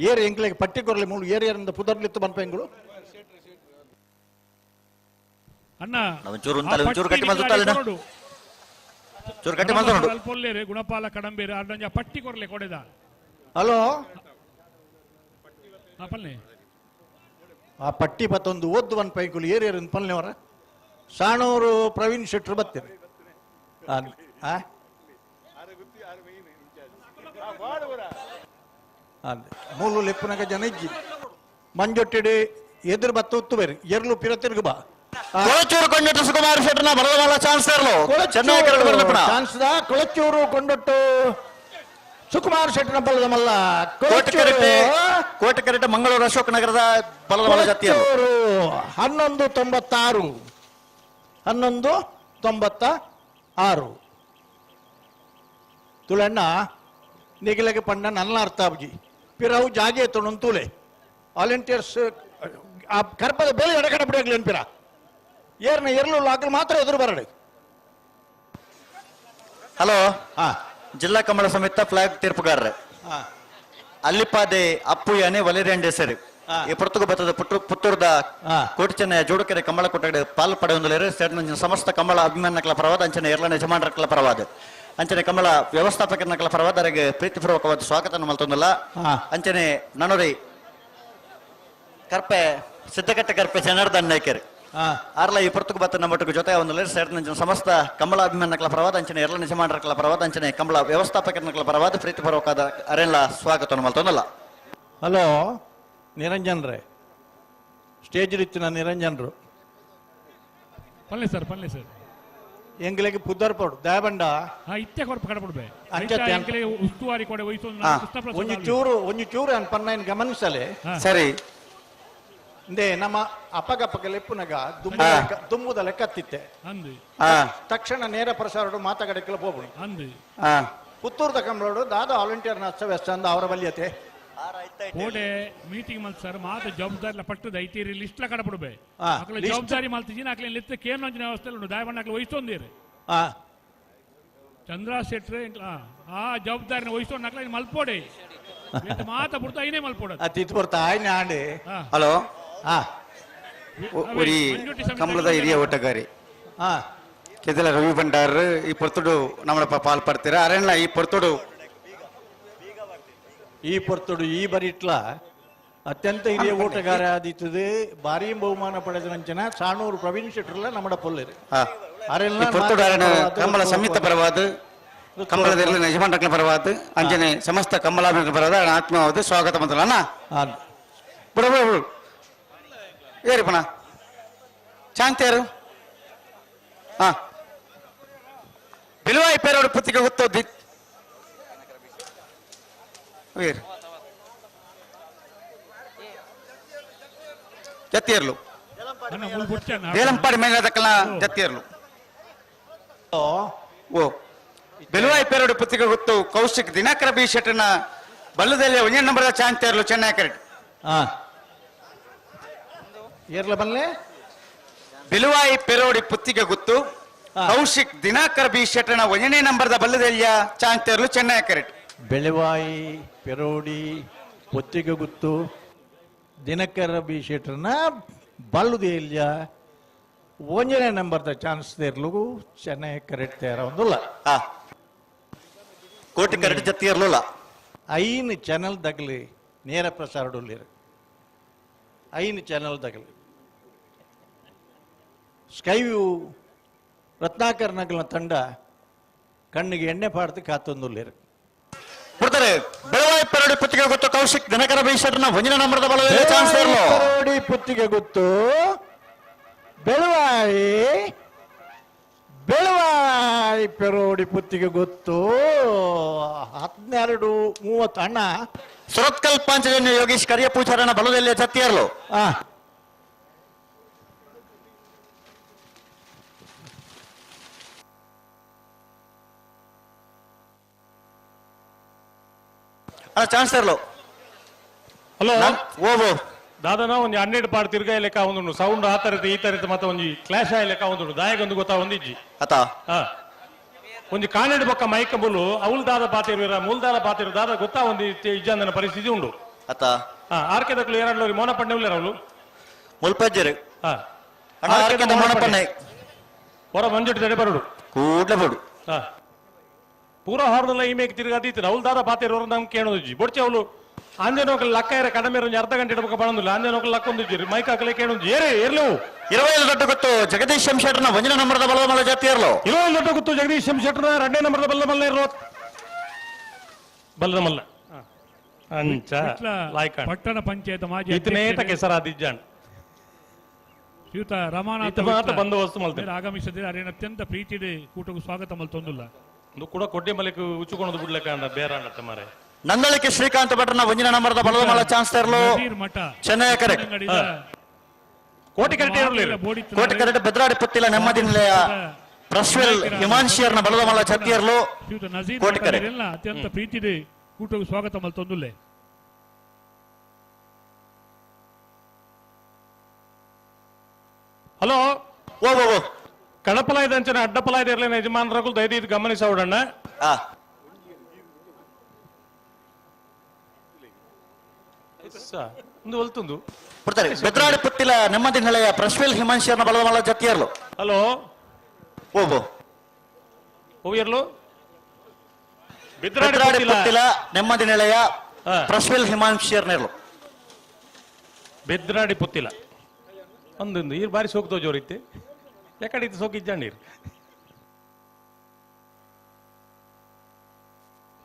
ಏರ್ ಎಂಕ್ಲೆಗ್ ಪಟ್ಟಿ ಕೊರಲಿ ಮೂಲು ಏರ್ ಏರಿಂದ ಪುದರ್ಲಿತ್ತು ಬಂಪೆಂಗಳು ಅಣ್ಣ ಒಂಚೂರು ಉಂತಲ್ಲ ಒಂಚೂರು ಗಟ್ಟಿ ಮಲ್ತುತ್ತಲ್ಲ ಚೂರು ಗಟ್ಟಿ ಮಲ್ತು ಅಲ್ಪೊಲ್ಲೇರು ಗುಣಪಾಲ ಕಡಂಬೇರು ಅರ್ಡಂಜ ಪಟ್ಟಿ ಕೊರಲೆ ಕೊಡೆದ. ಹಲೋ ಪಲ್ಲೆ ಆ ಪಟ್ಟಿ ಪತ್ತೊಂದು ಓದ್ದು ಒನ್ ಪೈಕುಲು ಏರ್ ಏರಿಂದ ಪಲ್ಲೆವರ ಸಾಣೂರು ಪ್ರವೀಣ್ ಶೆಟ್ರು ಬತ್ತೇನೆ. ಮೂಲು ಲೆಪ್ಪುನಗ ಜನ ಇಜ್ಜಿ ಮಂಜೊಟ್ಟಿಡಿ ಎದುರು ಬತ್ತ ಉತ್ತು ಬೇರೆ ಎರ್ಲು ಪಿರ ತಿರುಗು ಬಾ. ಕೊಳಚೂರು ಕೊಂಡೊಟ್ಟು ಸುಕುಮಾರ್ ಶೆಟ್ಟರ್ನ ಬಲದ ಮಲ್ಲ ಚಾನ್ಸ್ ಇರಲು ಚೆನ್ನೈ ಕರಡು ಬರ್ಲಪ್ಪಣ chance the Kolachur Kondottu Sukumar ಶೆಟ್ಟರ್ನ ಬಲದ ಮಲ್ಲ ಕೋಟೆಕರೆಟೆ ಕೋಟೆಕರೆಟೆ ಮಂಗಳೂರು ಅಶೋಕ್ ನಗರದ ಬಲದ ಮಲ್ಲ ಜಾತಿಯರು 11:96 11:96 ತುಳಣ್ಣ ನಿಗಲಗೆ ಪಂಡ ನನ್ನ ಅರ್ಥ ಆಬುಜಿ ಪಿರವು ಜಾಗೆ ತೊಣು ತೂಲೆ ವಾಲಂಟಿಯರ್ಸ್ ಆ ಕರ್ಪದ ಬೇರೆ ಎಡಗಡೆ ಬಿಡಾಗ್ಲಿ ಪಿರ ಏರ್ನ ಎರ್ಲು ಲಾಕಲ್ ಮಾತ್ರ ಎದುರು ಬರಡು. ಹಲೋ, ಜಿಲ್ಲಾ ಕಮಲ ಸಮಿತ ಫ್ಲಾಗ್ ತೀರ್ಪುಗಾರರು ಅಲ್ಲಿಪಾದೆ ಅಪ್ಪು ಯಾನೆ ವಲೇರಿಯನ್ ಸರ್ ಈ ಪುರ್ತುಗು ಬತ್ತದ ಪುತ್ತೂರ್ದ ಕೋಟಿ ಚೆನ್ನಯ ಜೋಡುಕೆರೆ ಕಮಲ ಕೊಟ್ಟಗಡೆ ಪಾಲ್ ಪಡೆಯೊಂದುಲೇರು ಸೇರ್ನಂಚಿನ ಸಮಸ್ತ ಕಮಲ ಅಭಿಮಾನಕಲ ಪರವಾದ ಅಂಚನೆ ಎರ್ಲನ ಯಜಮಾನರಕಲ ಪರವಾದ ಅಂಚನೆ ಕಮಲ ವ್ಯವಸ್ಥಾಪಕರನಕಲ ಪರವಾದ ಅರೆಗೆ ಪ್ರೀತಿಪೂರ್ವಕವಾದ ಸ್ವಾಗತ ಮಲ್ತೊಂದಲ್ಲ. ಅಂಚನೆ ನನೊರಿ ಕರ್ಪೆ ಸಿದ್ದಕಟ್ಟೆ ಕರ್ಪೆ ಜನಾರ್ದನ್ ನಾಯ್ಕರ್ ಆರ್ಲ ಈ ಪುರ್ತುಗು ಬತ್ತ ನಮ್ಮೊಟ್ಟಿಗೆ ಜೊತೆ ಒಂದು ಸೇರ್ನಂಚಿನ ಸಮಸ್ತ ಕಮಲ ಅಭಿಮಾನಕಲ ಪರವಾದ ಅಂಚನೆ ಎರ್ಲನ ಯಜಮಾನರಕಲ ಪರವಾದ ಅಂಚನೆ ಕಮಲ ವ್ಯವಸ್ಥಾಪಕರನಕಲ ಪರವಾದ ಪ್ರೀತಿಪೂರ್ವಕವಾದ ಅರೆಲ್ಲ ಸ್ವಾಗತ ಮಲ್ತೊಂದಲ್ಲ. ಹಲೋ ನಿರಂಜನ್ ರೇ ಸ್ಟೇಜ್ ಇತ್ತಿನ ನಿರಂಜನ್ರು ಪಲ್ಲೆ ಸರ್ ಪಲ್ಲೆ ಸರ್ ಎಂಗ್ಲೆಗೆ ಪುದರ್ ಪೋಡು ದಯಬಂಡ ಇತ್ತೆ ಕೊರಪು ಕಡಪಡ್ಬೆ ಉಸ್ತುವಾರಿ ಕೊಡೆ ಒಂಜಿ ಚೂರು ಒಂಜಿ ಚೂರು ಅನ್ ಪನ್ನ ಗಮನಿಸಲೆ ಸರಿ ಇಂದೇ ನಮ್ಮ ಅಪ್ಪಗಪ್ಪಗೆ ಲೆಪ್ಪುನಗ ದುಂಬುದ ಲೆಕ್ಕತ್ತಿತ್ತೆ ತಕ್ಷಣ ನೇರ ಪ್ರಸಾರ ಮಾತಾಡಕ್ಕೆಲ್ಲ ಹೋಗ್ಬಿಡು ಪುತ್ತೂರ್ದ ಕಂಬಳೋಡು ದಾದ ವಾಲಂಟಿಯರ್ ಅಸ್ತವ್ಯಸ್ತ ಅಂದ ಅವರ ಬಲ್ಯತೆ ಕೋಡೆ ಮೀಟಿಂಗ್ ಮಲ್ತ ಸರ್ ಮಾತ ಜವಾಬ್ದಾರಿ ಪಟ್ಟದ ಐತೀರಿ ಲಿಸ್ಟ್ ಲ ಕಡಪಡ್ಬೆ ಅಕಲ ಜವಾಬ್ದಾರಿ ಮಲ್ತಿಜಿನ ಅಕಲೆ ಲಿತ್ತ ಕೇಂದ್ರ ವ್ಯವಸ್ಥೆ ಉಂಟು ದಯಮಾಡಿ ಅಕಲೆ ವಹಿಸೊಂದಿರಿ ಚಂದ್ರ ಶೆಟ್ರೆ ಆ ಜವಾಬ್ದಾರಿನ ವಹಿಸೊಂಡು ಅಕಲೆ ಮಲ್ಪೋಡೆ. ಮಾತ ಬುಡ್ದು ಐನೇ ಮಲ್ಪೋಡ ಅತಿತ್ ಬರ್ತಾ ಆಯ್ನ ಆಂಡೆ. ಹಲೋ, ಒರಿ ಕಂಬಳದ ಹಿರಿಯ ಓಟಗಾರಿ ಕೆದಲ ರವಿ ಭಂಡಾರ್ ಈ ಪೊರ್ತುಡು ನಮ್ಮ ಪಾಲ್ ಪಡ್ತೀರ ಅರಣ್ಯ ಈ ಪೊರ್ತುಡು ಈ ಪೊರ್ತುಡು ಈ ಬರಿಟ್ಲ ಅತ್ಯಂತ ಹಿರಿಯ ಓಟಗಾರ ಆದಿತ್ತದೆ ಭಾರಿ ಬಹುಮಾನ ಪಡೆದ ನಂಚನ ಸಾಣೂರು ಪ್ರವೀಣ್ ಶೆಟ್ಟರ್ಲ ನಮ್ಮ ಪೊಲ್ಲೇರು. ಈ ಪೊರ್ತುಡು ಅರಣ್ಯ ಕಂಬಳ ಸಂಯುಕ್ತ ಪರವಾದ ಕಂಬಳದಲ್ಲಿ ಯಜಮಾನ್ರಕ್ನ ಪರವಾದ ಅಂಜನೆ ಸಮಸ್ತ ಕಂಬಳಾಭಿಮಾನಿಗಳ ಪರವಾದ ಆತ್ಮವಾದ ಸ್ವಾಗತ ಮಂತ್ರಲ್ಲ ಅಣ್ಣ. ಬಿಡು ಬಿಡು ಬಿಡು ಏರಿಪಣ ಚಾಂತಿಯರು ಹಾ ಬಿಲುವಾಯಿ ಪೇರೋಡು ಪುತ್ತಿಗೆ ಗೊತ್ತೋದಿ ಜತ್ತಿಯರ್ಲು ದೇಲಂಪಾಡಿ ಮೇಲೆ ದಕ್ಕಲ ಜತ್ತಿಯರ್ಲು. ಓ ಬೆಲುವಾಯಿ ಪೇರೋಡು ಪುತ್ತಿಗೆ ಗೊತ್ತು ಕೌಶಿಕ್ ದಿನಾಕರ ಬಿ ಶೆಟ್ಟರ್ನ ಬಲ್ಲದಲ್ಲಿ ಒಂದೇ ನಂಬರ್ದ ಚಾಂತಿಯರ್ಲು ಚೆನ್ನೈ ಕರೆಕ್ಟ್. ಏರ್ಲ ಬಲ್ಲೆ ಬಿಲುವಾಯಿ ಪೆರೋಡಿ ಪುತ್ತಿಗೆ ಗುತ್ತು ಕೌಶಿಕ್ ದಿನಾಕರ್ ಬಿ ಶೆಟ್ಟರ್ನ ಒಂದನೇ ನಂಬರ್ದ ಬಲ್ಲದೆಲ್ಲಿಯ ಚಾಂತಿಯರ್ಲು ಚೆನ್ನೈ ಕರೆಕ್ಟ್. ಬೆಳವಾಯಿ ಪೆರೋಡಿ ಪುತ್ತಿಗೆ ಗುತ್ತು ದಿನಕರ ಬಿ ಶೆಟ್ಟರ್ನ ಬಲ್ಲುದೆಲ್ಲಿಯ ಒಂದನೇ ನಂಬರ್ದ ಚಾನ್ಸ್ ತೇರ್ಲುಗು ಚೆನ್ನೈ ಕರೆಕ್ಟ್ ತೇರ ಒಂದುಲ್ಲ. ಕೋಟಿ ಕರೆಕ್ಟ್ ಜತ್ತಿಯರ್ಲುಲ್ಲ. 5 ಚಾನೆಲ್ ದಗಲಿ ನೇರ ಪ್ರಸಾರಡುಲ್ಲಿರು. 5 ಚಾನೆಲ್ ದಗಲಿ ಸ್ಕೈವ್ಯೂ ರತ್ನಾಕರ್ ನಗಲ ತಂಡ ಕಣ್ಣಿಗೆ ಎಣ್ಣೆ ಪಾಡ್ದು ಕಾತೊಂದುಲ್ಲೇರು. ಬಿಡ್ತಾರೆ ಬೆಳವಾಯಿ ಪೆರೋಡಿ ಪುತ್ತಿಗೆ ಗೊತ್ತು ಕೌಶಿಕ್ ದಿನಕರ ಬಿ ಶೆಟ್ಟರ್ನ ಒಂದಿನ ನಂಬರ್ದ ಬಲದಲ್ಲಿ ಚಾನ್ಸ್ ತೇರ್ಲು. ಪೆರೋಡಿ ಪುತ್ತಿಗೆ ಗೊತ್ತು ಬೆಳವಾಯಿ ಬೆಳವಾಯಿ ಪೆರೋಡಿ ಪುತ್ತಿಗೆ ಗೊತ್ತು 12:30 ಅಣ್ಣ. ಸುರತ್ಕಲ್ ಪಾಂಚಜನ್ಯ ಯೋಗೀಶ್ ಕರಿಯ ಪೂಜಾರನ ಬಲದಲ್ಲಿ ಜತ್ತಿಯರ್ಲು. ಚಾನ್ಸ್ ತೇರ್ಲು. ಹಲೋ ಓ ದಾದನ ಒಂದು 12 ಪಾಡ್ ತಿರ್ಗಾ ಲೆಕ್ಕ ಒಂದು ಸೌಂಡ್ ಆ ತರದ್ದು ಈ ತರದ್ದು ಮತ್ತೆ ಒಂದು ಕ್ಲಾಶ್ ಆಯ ಲೆಕ್ಕ ಒಂದು ದಾಯಗೊಂದು ಗೊತ್ತಾ ಒಂದಿಜ್ಜಿ ಅತ ಒಂದು ಕಾನೆಡ್ ಬೊಕ್ಕ ಮೈಕ ಬುಲು ಅವಳು ದಾದ ಪಾತಿರುವಿರ ಮೂಲ್ದಾದ ಪಾತಿರು ದಾದ ಗೊತ್ತಾ ಒಂದು ಇಜ್ಜಂದನ ಪರಿಸ್ಥಿತಿ ಉಂಡು ಅತ. ಆರ್ಕೆ ದಕ್ಕಲು ಏರಾಡ್ಲೋರಿ ಮೋನ ಪಣ್ಣೆ ಉಲ್ಲೇರ ಅವಳು ಮುಲ್ಪಜ್ಜರು ಮೋನಪಣ್ಣೆ ಹೊರ ಮಂಜುಟಿ ತಡೆ ಬರುಡು ಕೂಡ್ಲೆ ಬರುಡು. ಪೂರ ಹಾರ್ದಲ್ಲ ಈ ಮೇಕ್ ತಿರ್ಗಾ ದೀತಿನ ಅವಳು ದಾದ ಪಾತಿರೋರು ನಮ್ಗೆ ಕೇಳೋದಿಜ್ಜಿ ಬೊಡ್ಚೆ ಅವಳು ಆಂಜನೋಕಲ್ ಲಕ್ಕ ಇರ ಕಡಿಮೆ ಒಂಜಿ ಅರ್ಧ ಗಂಟೆ ಇಡಬೇಕು ಬಣಂದಿಲ್ಲ ಆಂಜನೋಕಲ್ ಲಕ್ಕ ಒಂದು ಇಜ್ಜಿರಿ ಮೈಕ್ ಹಾಕಲೆ ಕೇಳೊಂದು ಏರೇ ಏರ್ಲು. 25 ದೊಡ್ಡ ಗೊತ್ತು ಜಗದೀಶ್ ಎಂ ಶೆಟ್ಟರ್ನ ಒಂದಿನ ನಂಬರ್ದ ಬಲದ ಮಲ್ಲ ಜಾತಿಯರ್ಲು. 25 ದೊಡ್ಡ ಗೊತ್ತು ಜಗದೀಶ್ ಎಂ ಶೆಟ್ಟರ್ನ 2ನೇ ನಂಬರ್ದ ಬಲ್ಲ ಮಲ್ಲ ಇರೋ ಬಲ್ಲದ ಮಲ್ಲ ಅಂಚ ಲಾಯ್ಕ ಪಟ್ಟಣ ಪಂಚಾಯತ್ ಮಾಜಿ ಇತನೇತ ಕೆಸರಾದಿಜ್ಜಾನ್ ಶ್ರೀಯುತ ರಮಾನಾಥ ಬಂದೋಬಸ್ತು ಮಲ್ತೆ ಆಗಮಿಸಿದರೆ ಅರೇನ ಅತ್ಯಂತ ಪ್ರೀತಿಡೆ ಕೂಟకు ಸ್ವಾಗತ ಮಲ್ತೊಂದುಲ್ಲ. ಕೂಡ ಕೊಡ್ಡೆ ಮಲಕ್ಕೆ ಉಚ್ಚುಕೊಂಡು ಬಿಡ್ಲಕ್ಕ ಅಂದ ಬೇರೆ ಅಂಡತ್ತ ಮಾರೆ. ನಂದಳಿಕೆ ಶ್ರೀಕಾಂತ ಭಟ್ರನ ಒಂದಿನ ನಂಬರ್ದ ಬಲದ ಮಲ್ಲ ಚಾನ್ಸ್ ತೇರ್ಲು ಚೆನ್ನೈ ಕರೆಕ್ಟ್. ಕೋಟಿ ಕರೆಕ್ಟ್ ಕೋಟಿ ಕರೆಕ್ಟ್ ಬೆದ್ರಾಡಿ ಪುತ್ತಿಲ ನೆಮ್ಮದಿ ನಿಲಯ ಪ್ರಶ್ವೆಲ್ ಹಿಮಾಂಶಿಯರ್ನ ಬಲದ ಮಲ್ಲ ಛತ್ತಿಯರ್ಲು ಕೋಟಿ ಕರೆಕ್ಟ್. ಅತ್ಯಂತ ಪ್ರೀತಿಡೆ ಕೂಟకు ಸ್ವಾಗತ ಮಲ್ತೊಂದುಲ್ಲೆ. ಹಲೋ ಓ ಓ ಕಡಪಲಾಯ್ದ ಅಂಚನೆ ಅಡ್ಡಪಲಾಯ್ದ ಇರಲಿಲ್ಲ ಯಜಮಾನರಗಳು ದಯದೀದ್ ಗಮನಿಸೋಡಣ್ಣ. ಒಂದು ಬಿಡ್ತಾರೆ ಬೆದ್ರಾಡಿ ಪುತ್ತಿಲ ನೆಮ್ಮದಿ ನಿಲಯ ಪ್ರಶ್ವೆಲ್ ಹಿಮಾಂಶಿಯರ್ನ ಬಲದ ಮಲ್ಲ ಜತ್ತಿಯರ್ಲು. ಹಲೋ ಓ ಓ ಬೆದ್ರಾಡಿ ಪುತ್ತಿಲ ನೆಮ್ಮದಿ ನಿಲಯ ಪ್ರಶ್ವೆಲ್ ಹಿಮಾಂಶಿಯರ್ನೆರ್ಲು. ಬೆದ್ರಾಡಿ ಪುತ್ತಿಲ ಒಂದೊಂದು ಈ ಬಾರಿ ಸೋಕ್ತೋ ಜೋರಿತ್ತೆ ಯಾಕಡೆ ಇದು ಸೋಕಿಜ್ಜ ನೀರು.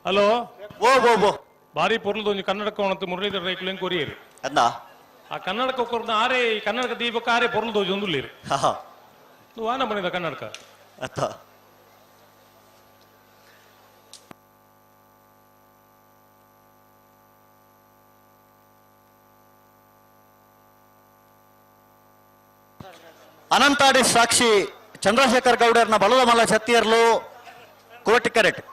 ಹಲೋ ಓ ಓ ಓ ಬಾರಿ ಪೊರ್ಲದ ಒಂಜಿ ಕನ್ನಡಕ ಒಣತು ಮುರಳೀಧರ ರೈಕುಲೆನ್ ಕೊರಿಯರು ಅಂದ ಆ ಕನ್ನಡಕ ಕೊರ್ನ ಆರೆ ಈ ಕನ್ನಡಕ ದೀಪಕ ಆರೆ ಪೊರ್ಲದ ಒಂಜಿ ಒಂದುಲ್ಲೇರು ವಾನ ಬನಿದ ಕನ್ನಡಕ ಅತ್ತ. ಅನಂತಾಡಿ ಸಾಕ್ಷಿ ಚಂದ್ರಶೇಖರ್ ಗೌಡರ್ನ ಬಲದ ಮಲ್ಲ ಛತ್ತಿಯರ್ಲು ಕೋಟಿ ಕರೆಕ್ಟ್.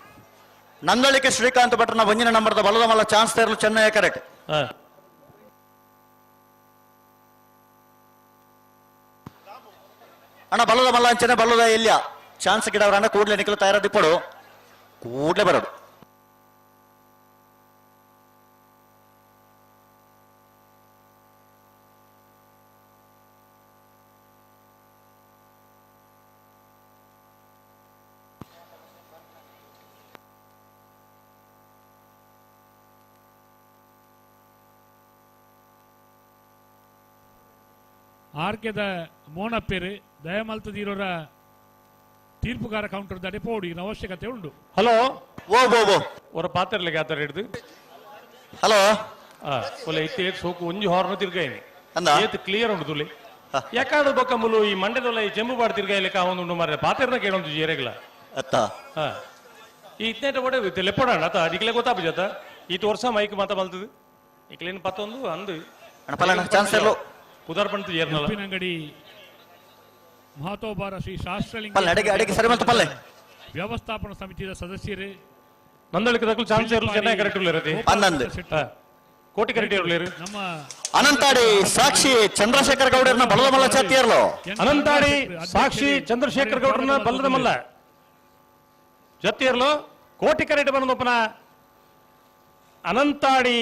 ನಂದಳಿಕೆ ಶ್ರೀಕಾಂತ್ ಭಟ್ರನ ಒಂದಿನ ನಂಬರ್ದ ಬಲದ ಮಲ್ಲ ಚಾನ್ಸ್ ತೇರ್ಲು ಚೆನ್ನೈ ಕರೆಕ್ಟ್. ಅಣ್ಣ ಬಲದ ಮಲ್ಲ ಅಂಚನೆ ಬಲ್ಲದ ಎಲ್ಲಿಯ ಚಾನ್ಸ್ ಗಿಡವ್ರ ಅಣ್ಣ ಕೂಡ್ಲೆ ನಿಖಲು ತಯಾರದಿಪ್ಪಡು ಕೂಡ್ಲೆ ಬರೋದು. ಆರ್ಕೆದ ಮೋನಪ್ಪೇರು ದಯಮಲ್ತದೀರೋರ ತೀರ್ಪುಗಾರ ಕೌಂಟರ್ ದಡೆ ಪೋಡಿ ಅವಶ್ಯಕತೆ ಉಂಡು. ಹಲೋ ಓ ಓ ಓ ಅವರ ಪಾತ್ರಲಿಗೆ ಆತರ ಹಿಡಿದು ಹಲೋ ಒಲೆ ಇತ್ತೆ ಸೋಕು ಒಂಜಿ ಹಾರ್ನ್ ತಿರ್ಗಾಯಿನಿ ಏತ್ ಕ್ಲಿಯರ್ ಉಂಡು ತುಲಿ ಯಾಕಾಡು ಬೊಕ್ಕಂಬುಲು ಈ ಮಂಡ್ಯದೊಲ್ಲ ಈ ಚೆಂಬು ಬಾಡ್ ತಿರ್ಗಾಯಿಲೆಕ್ಕ ಉಂಡು ಮಾರ್ರೆ ಪಾತ್ರನ ಕೇಳೊಂದು ಜೇರೆಗ್ಲ ಅತ್ತ ಈ ಇತ್ನೇಟ ಒಡೆ ಲೆಪ್ಪಡಾಣ ಅತ್ತ ಅದಿಕ್ಲೆ ಗೊತ್ತಾಪು ಜತ ಈತ ವರ್ಷ ಮೈಕ್ ಮಾತ ಬಲ್ತದು ಇಕ್ಲೇನು ಪತ್ತೊಂದು ಅಂದು ಚಾನ್ಸ್ ಇರಲು ಪುದರ್ ಪಂತು ಜೇರ್ನಲ್ಲ ಉಪ್ಪಿನಂಗಡಿ ಮಹತೋಬಾರ ಶ್ರೀ ಶಾಸ್ತ್ರಲಿಂಗ ಪಲ್ಲೆ ಅಡಿಗೆ ಅಡಿಗೆ ಸರಿ ಮಲ್ತು ಪಲ್ಲೆ ವ್ಯವಸ್ಥಾಪನಾ ಸಮಿತಿಯ ಸದಸ್ಯರು ನಂದಳಿಕ ದಕ್ಕಲು ಚಾನ್ಸ್ ಇರಲು ಚೆನ್ನಾಗಿ ಕರೆಕ್ಟ್ ಉಳ್ಳೇರತಿ ಹನ್ನೊಂದು ಕೋಟಿ ಕರೆಕ್ಟ್ ಇರಲೇರು ನಮ್ಮ ಅನಂತಾಡಿ ಸಾಕ್ಷಿ ಚಂದ್ರಶೇಖರ್ ಗೌಡರನ್ನ ಬಲದ ಮಲ್ಲ ಚಾತಿಯರ್ಲು ಅನಂತಾಡಿ ಸಾಕ್ಷಿ ಚಂದ್ರಶೇಖರ್ ಗೌಡರನ್ನ ಬಲ್ಲದ ಮಲ್ಲ ಜತ್ತಿಯರ್ಲು ಕೋಟಿ ಕರೆಕ್ಟ್ ಬಂದೊಪ್ಪನ ಅನಂತಾಡಿ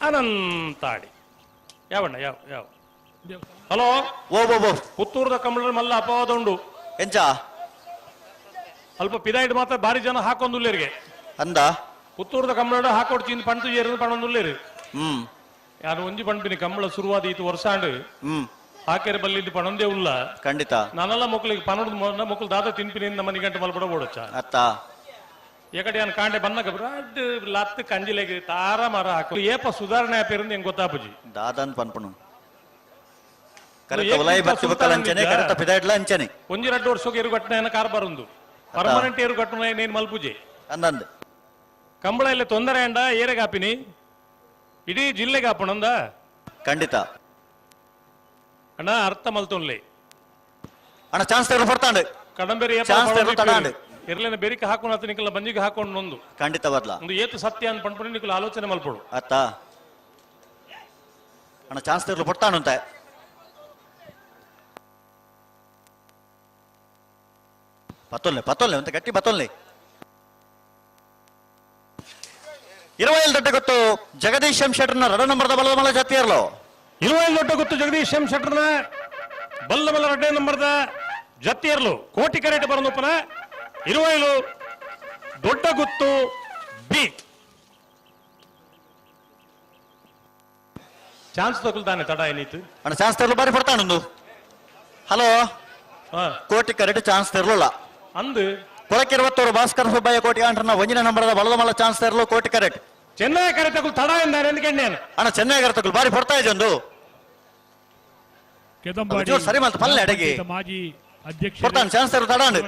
ಅನಂತಾಡಿ ಯಾವಣ್ಣ ಯಾವ ಯಾವ ಹಲೋ ಓ ಓ ಓ ಪುತ್ತೂರದ ಕಮಲ ಮಲ್ಲ ಅಪವಾದ ಉಂಡು ಎಂಚ ಅಲ್ಪ ಪಿದಾಯಿಡ್ ಮಾತ್ರ ಭಾರಿ ಜನ ಹಾಕೊಂದುಲ್ಲೇರಿಗೆ ಅಂದ ಪುತ್ತೂರದ ಕಮಲ ಹಾಕೊಡ್ಚಿ ಪಂತು ಏರು ಪಣೊಂದುಲ್ಲೇರು ಯಾರು ಒಂಜಿ ಪಣ್ಪಿನಿ ಕಂಬಳ ಶುರುವಾದ ಈತ ವರ್ಷಾಂಡ್ ಹಾಕೆರೆ ಬಲ್ಲಿದ್ದು ಪಣೊಂದೇ ಉಲ್ಲ ಖಂಡಿತ ನಾನೆಲ್ಲ ಮಕ್ಕಳಿಗೆ ಪನೊಡ್ದು ಮಕ್ಕಳು ದಾದ ತಿನ್ಪಿನಿ ನಮ್ಮ ಮನೆ ಗಂಟೆ ಮಲ್ಪಡ ಓಡಚ್ಚ ಅತ್ತ ಏಕಡೆ ನಾನು ಕಾಂಡೆ ಬನ್ನಗ ಬ್ರಾಡ್ ಲತ್ ಕಂಜಿಲೆಗೆ ತಾರ ಮರ ಹಾಕು ಏಪ ಸುಧಾರಣೆ ಆಪೇರಿಂದ ಹೆಂಗ್ ಗೊತ್ತಾಪುಜಿ ದಾದನ್ ಪನ್ಪುನು ಕರೆತ ಉಲಾಯಿ ಬತ್ತಿ ಬಕ್ಕಲ ಅಂಚನೆ ಕರೆತ ಪಿದಾಡ್ಲ ಅಂಚನೆ ಒಂಜಿ ರಡ್ಡು ವರ್ಷಕ್ಕೆ ಏರುಗಟ್ಟನೆ ಕಾರ್ಬಾರ್ ಉಂದು ಪರ್ಮನೆಂಟ್ ಏರುಗಟ್ಟನೆ ನೇನು ಮಲ್ಪುಜಿ ಅಂದಂದು ಕಂಬಳ ಇಲ್ಲ ತೊಂದರೆ ಅಂಡ ಏರೆಗಾಪಿನಿ ಇಡೀ ಜಿಲ್ಲೆಗೆ ಹಾಪಣಂದ ಖಂಡಿತ ಅಣ್ಣ ಅರ್ಥ ಮಲ್ತೊನ್ಲೆ ಅಣ್ಣ ಚಾನ್ಸ್ ತೆಗೆದು ಕೊಡ್ತಾಂಡು ಕಡಂಬೇರಿ ಚಾನ್ಸ್ ತೆಗೆದು ತಡಾಂಡು ಇರ್ಲೇನ ಬೆರಿಕೆ ಹಾಕೊಂಡು ಆತ ನಿಕಲ ಬಂಜಿಗೆ ಹಾಕೊಂಡು ನೊಂದು ಖಂಡಿತ ಬದ್ಲ ಒಂದು ಏತು ಸತ್ಯ ಅಂತ ಪಣ್ಪುಣಿ ನಿಕಲ ಆಲೋಚನೆ ಮಲ್ಪಡು ಅತ್ತ ಅಣ್ಣ ಚಾನ್ಸ್ ತೆಗೆದು ಕೊಡ್ತಾನು ಅಂತ ಪತ್ತೊಲ್ಲೆ ಪತ್ತೊಲ್ಲೆ ಅಂತ ಗಟ್ಟಿ ಪತ್ತೊಲ್ಲೆ ಇರುವೈಲ್ ದೊಡ್ಡ ಗೊತ್ತು ಜಗದೀಶ್ ಎಂ ಶೆಟ್ಟರ್ನ ರಡ ನಂಬರ್ದ ಬಲದ ಮಲ್ಲ ಜಾತಿಯರ್ಲು ಇರುವೈಲ್ ದೊಡ್ಡ ಗೊತ್ತು ಜಗದೀಶ್ ಎಂ ಶೆಟ್ಟರ್ನ ಬಲ್ಲ ಬಲ್ಲ ರಡ್ಡೆ ನಂಬರ್ದ ಜತ್ತಿಯರ್ಲು ಕೋಟಿ ಕರೆಟ್ ಬರನೊಪ್ಪನ ಇರುವೈಲು ದೊಡ್ಡ ಗುತ್ತು ಬಿ ಚಾನ್ಸ್ ತಗೊಳ್ತಾನೆ ತಡ ಏನಿತ್ತು ಅಣ್ಣ ಚಾನ್ಸ್ ತರಲು ಬಾರಿ ಪಡ್ತಾನೊಂದು ಹಲೋ ಕೋಟಿ ಕರೆಟ್ ಚಾನ್ಸ್ ತರಲಿಲ್ಲ ಅಂದು ಕೊಳಕಿರುವತ್ತೂರು ಭಾಸ್ಕರ ಸುಬ್ಬಯ್ಯ ಕೋಟಿ ಅಂಟ್ರನ್ನ ಒಂಜಿನ ನಂಬರದ ಬಲದ ಮಲ್ಲ ಚಾನ್ಸ್ ತರಲು ಕೋಟಿ ಕರೆಕ್ಟ್ ಚೆನ್ನೈ ಕರೆ ತಗೊಳ್ ತಡ ಎಂದಾರೆ ఎందుకంటే ಅಣ್ಣ ಚೆನ್ನೈ ಕರೆ ತಗೊಳ್ ಬಾರಿ ಪಡ್ತಾ ಇದೆ ಒಂದು ಕೆದಂಬಾಡಿ ಸರಿ ಮಲ್ತು ಪಲ್ಲೆ ಅಡಗಿ ಮಾಜಿ ಅಧ್ಯಕ್ಷ ಕೊಡ್ತಾನೆ ಚಾನ್ಸ್ ತರು ತಡಾಂಡು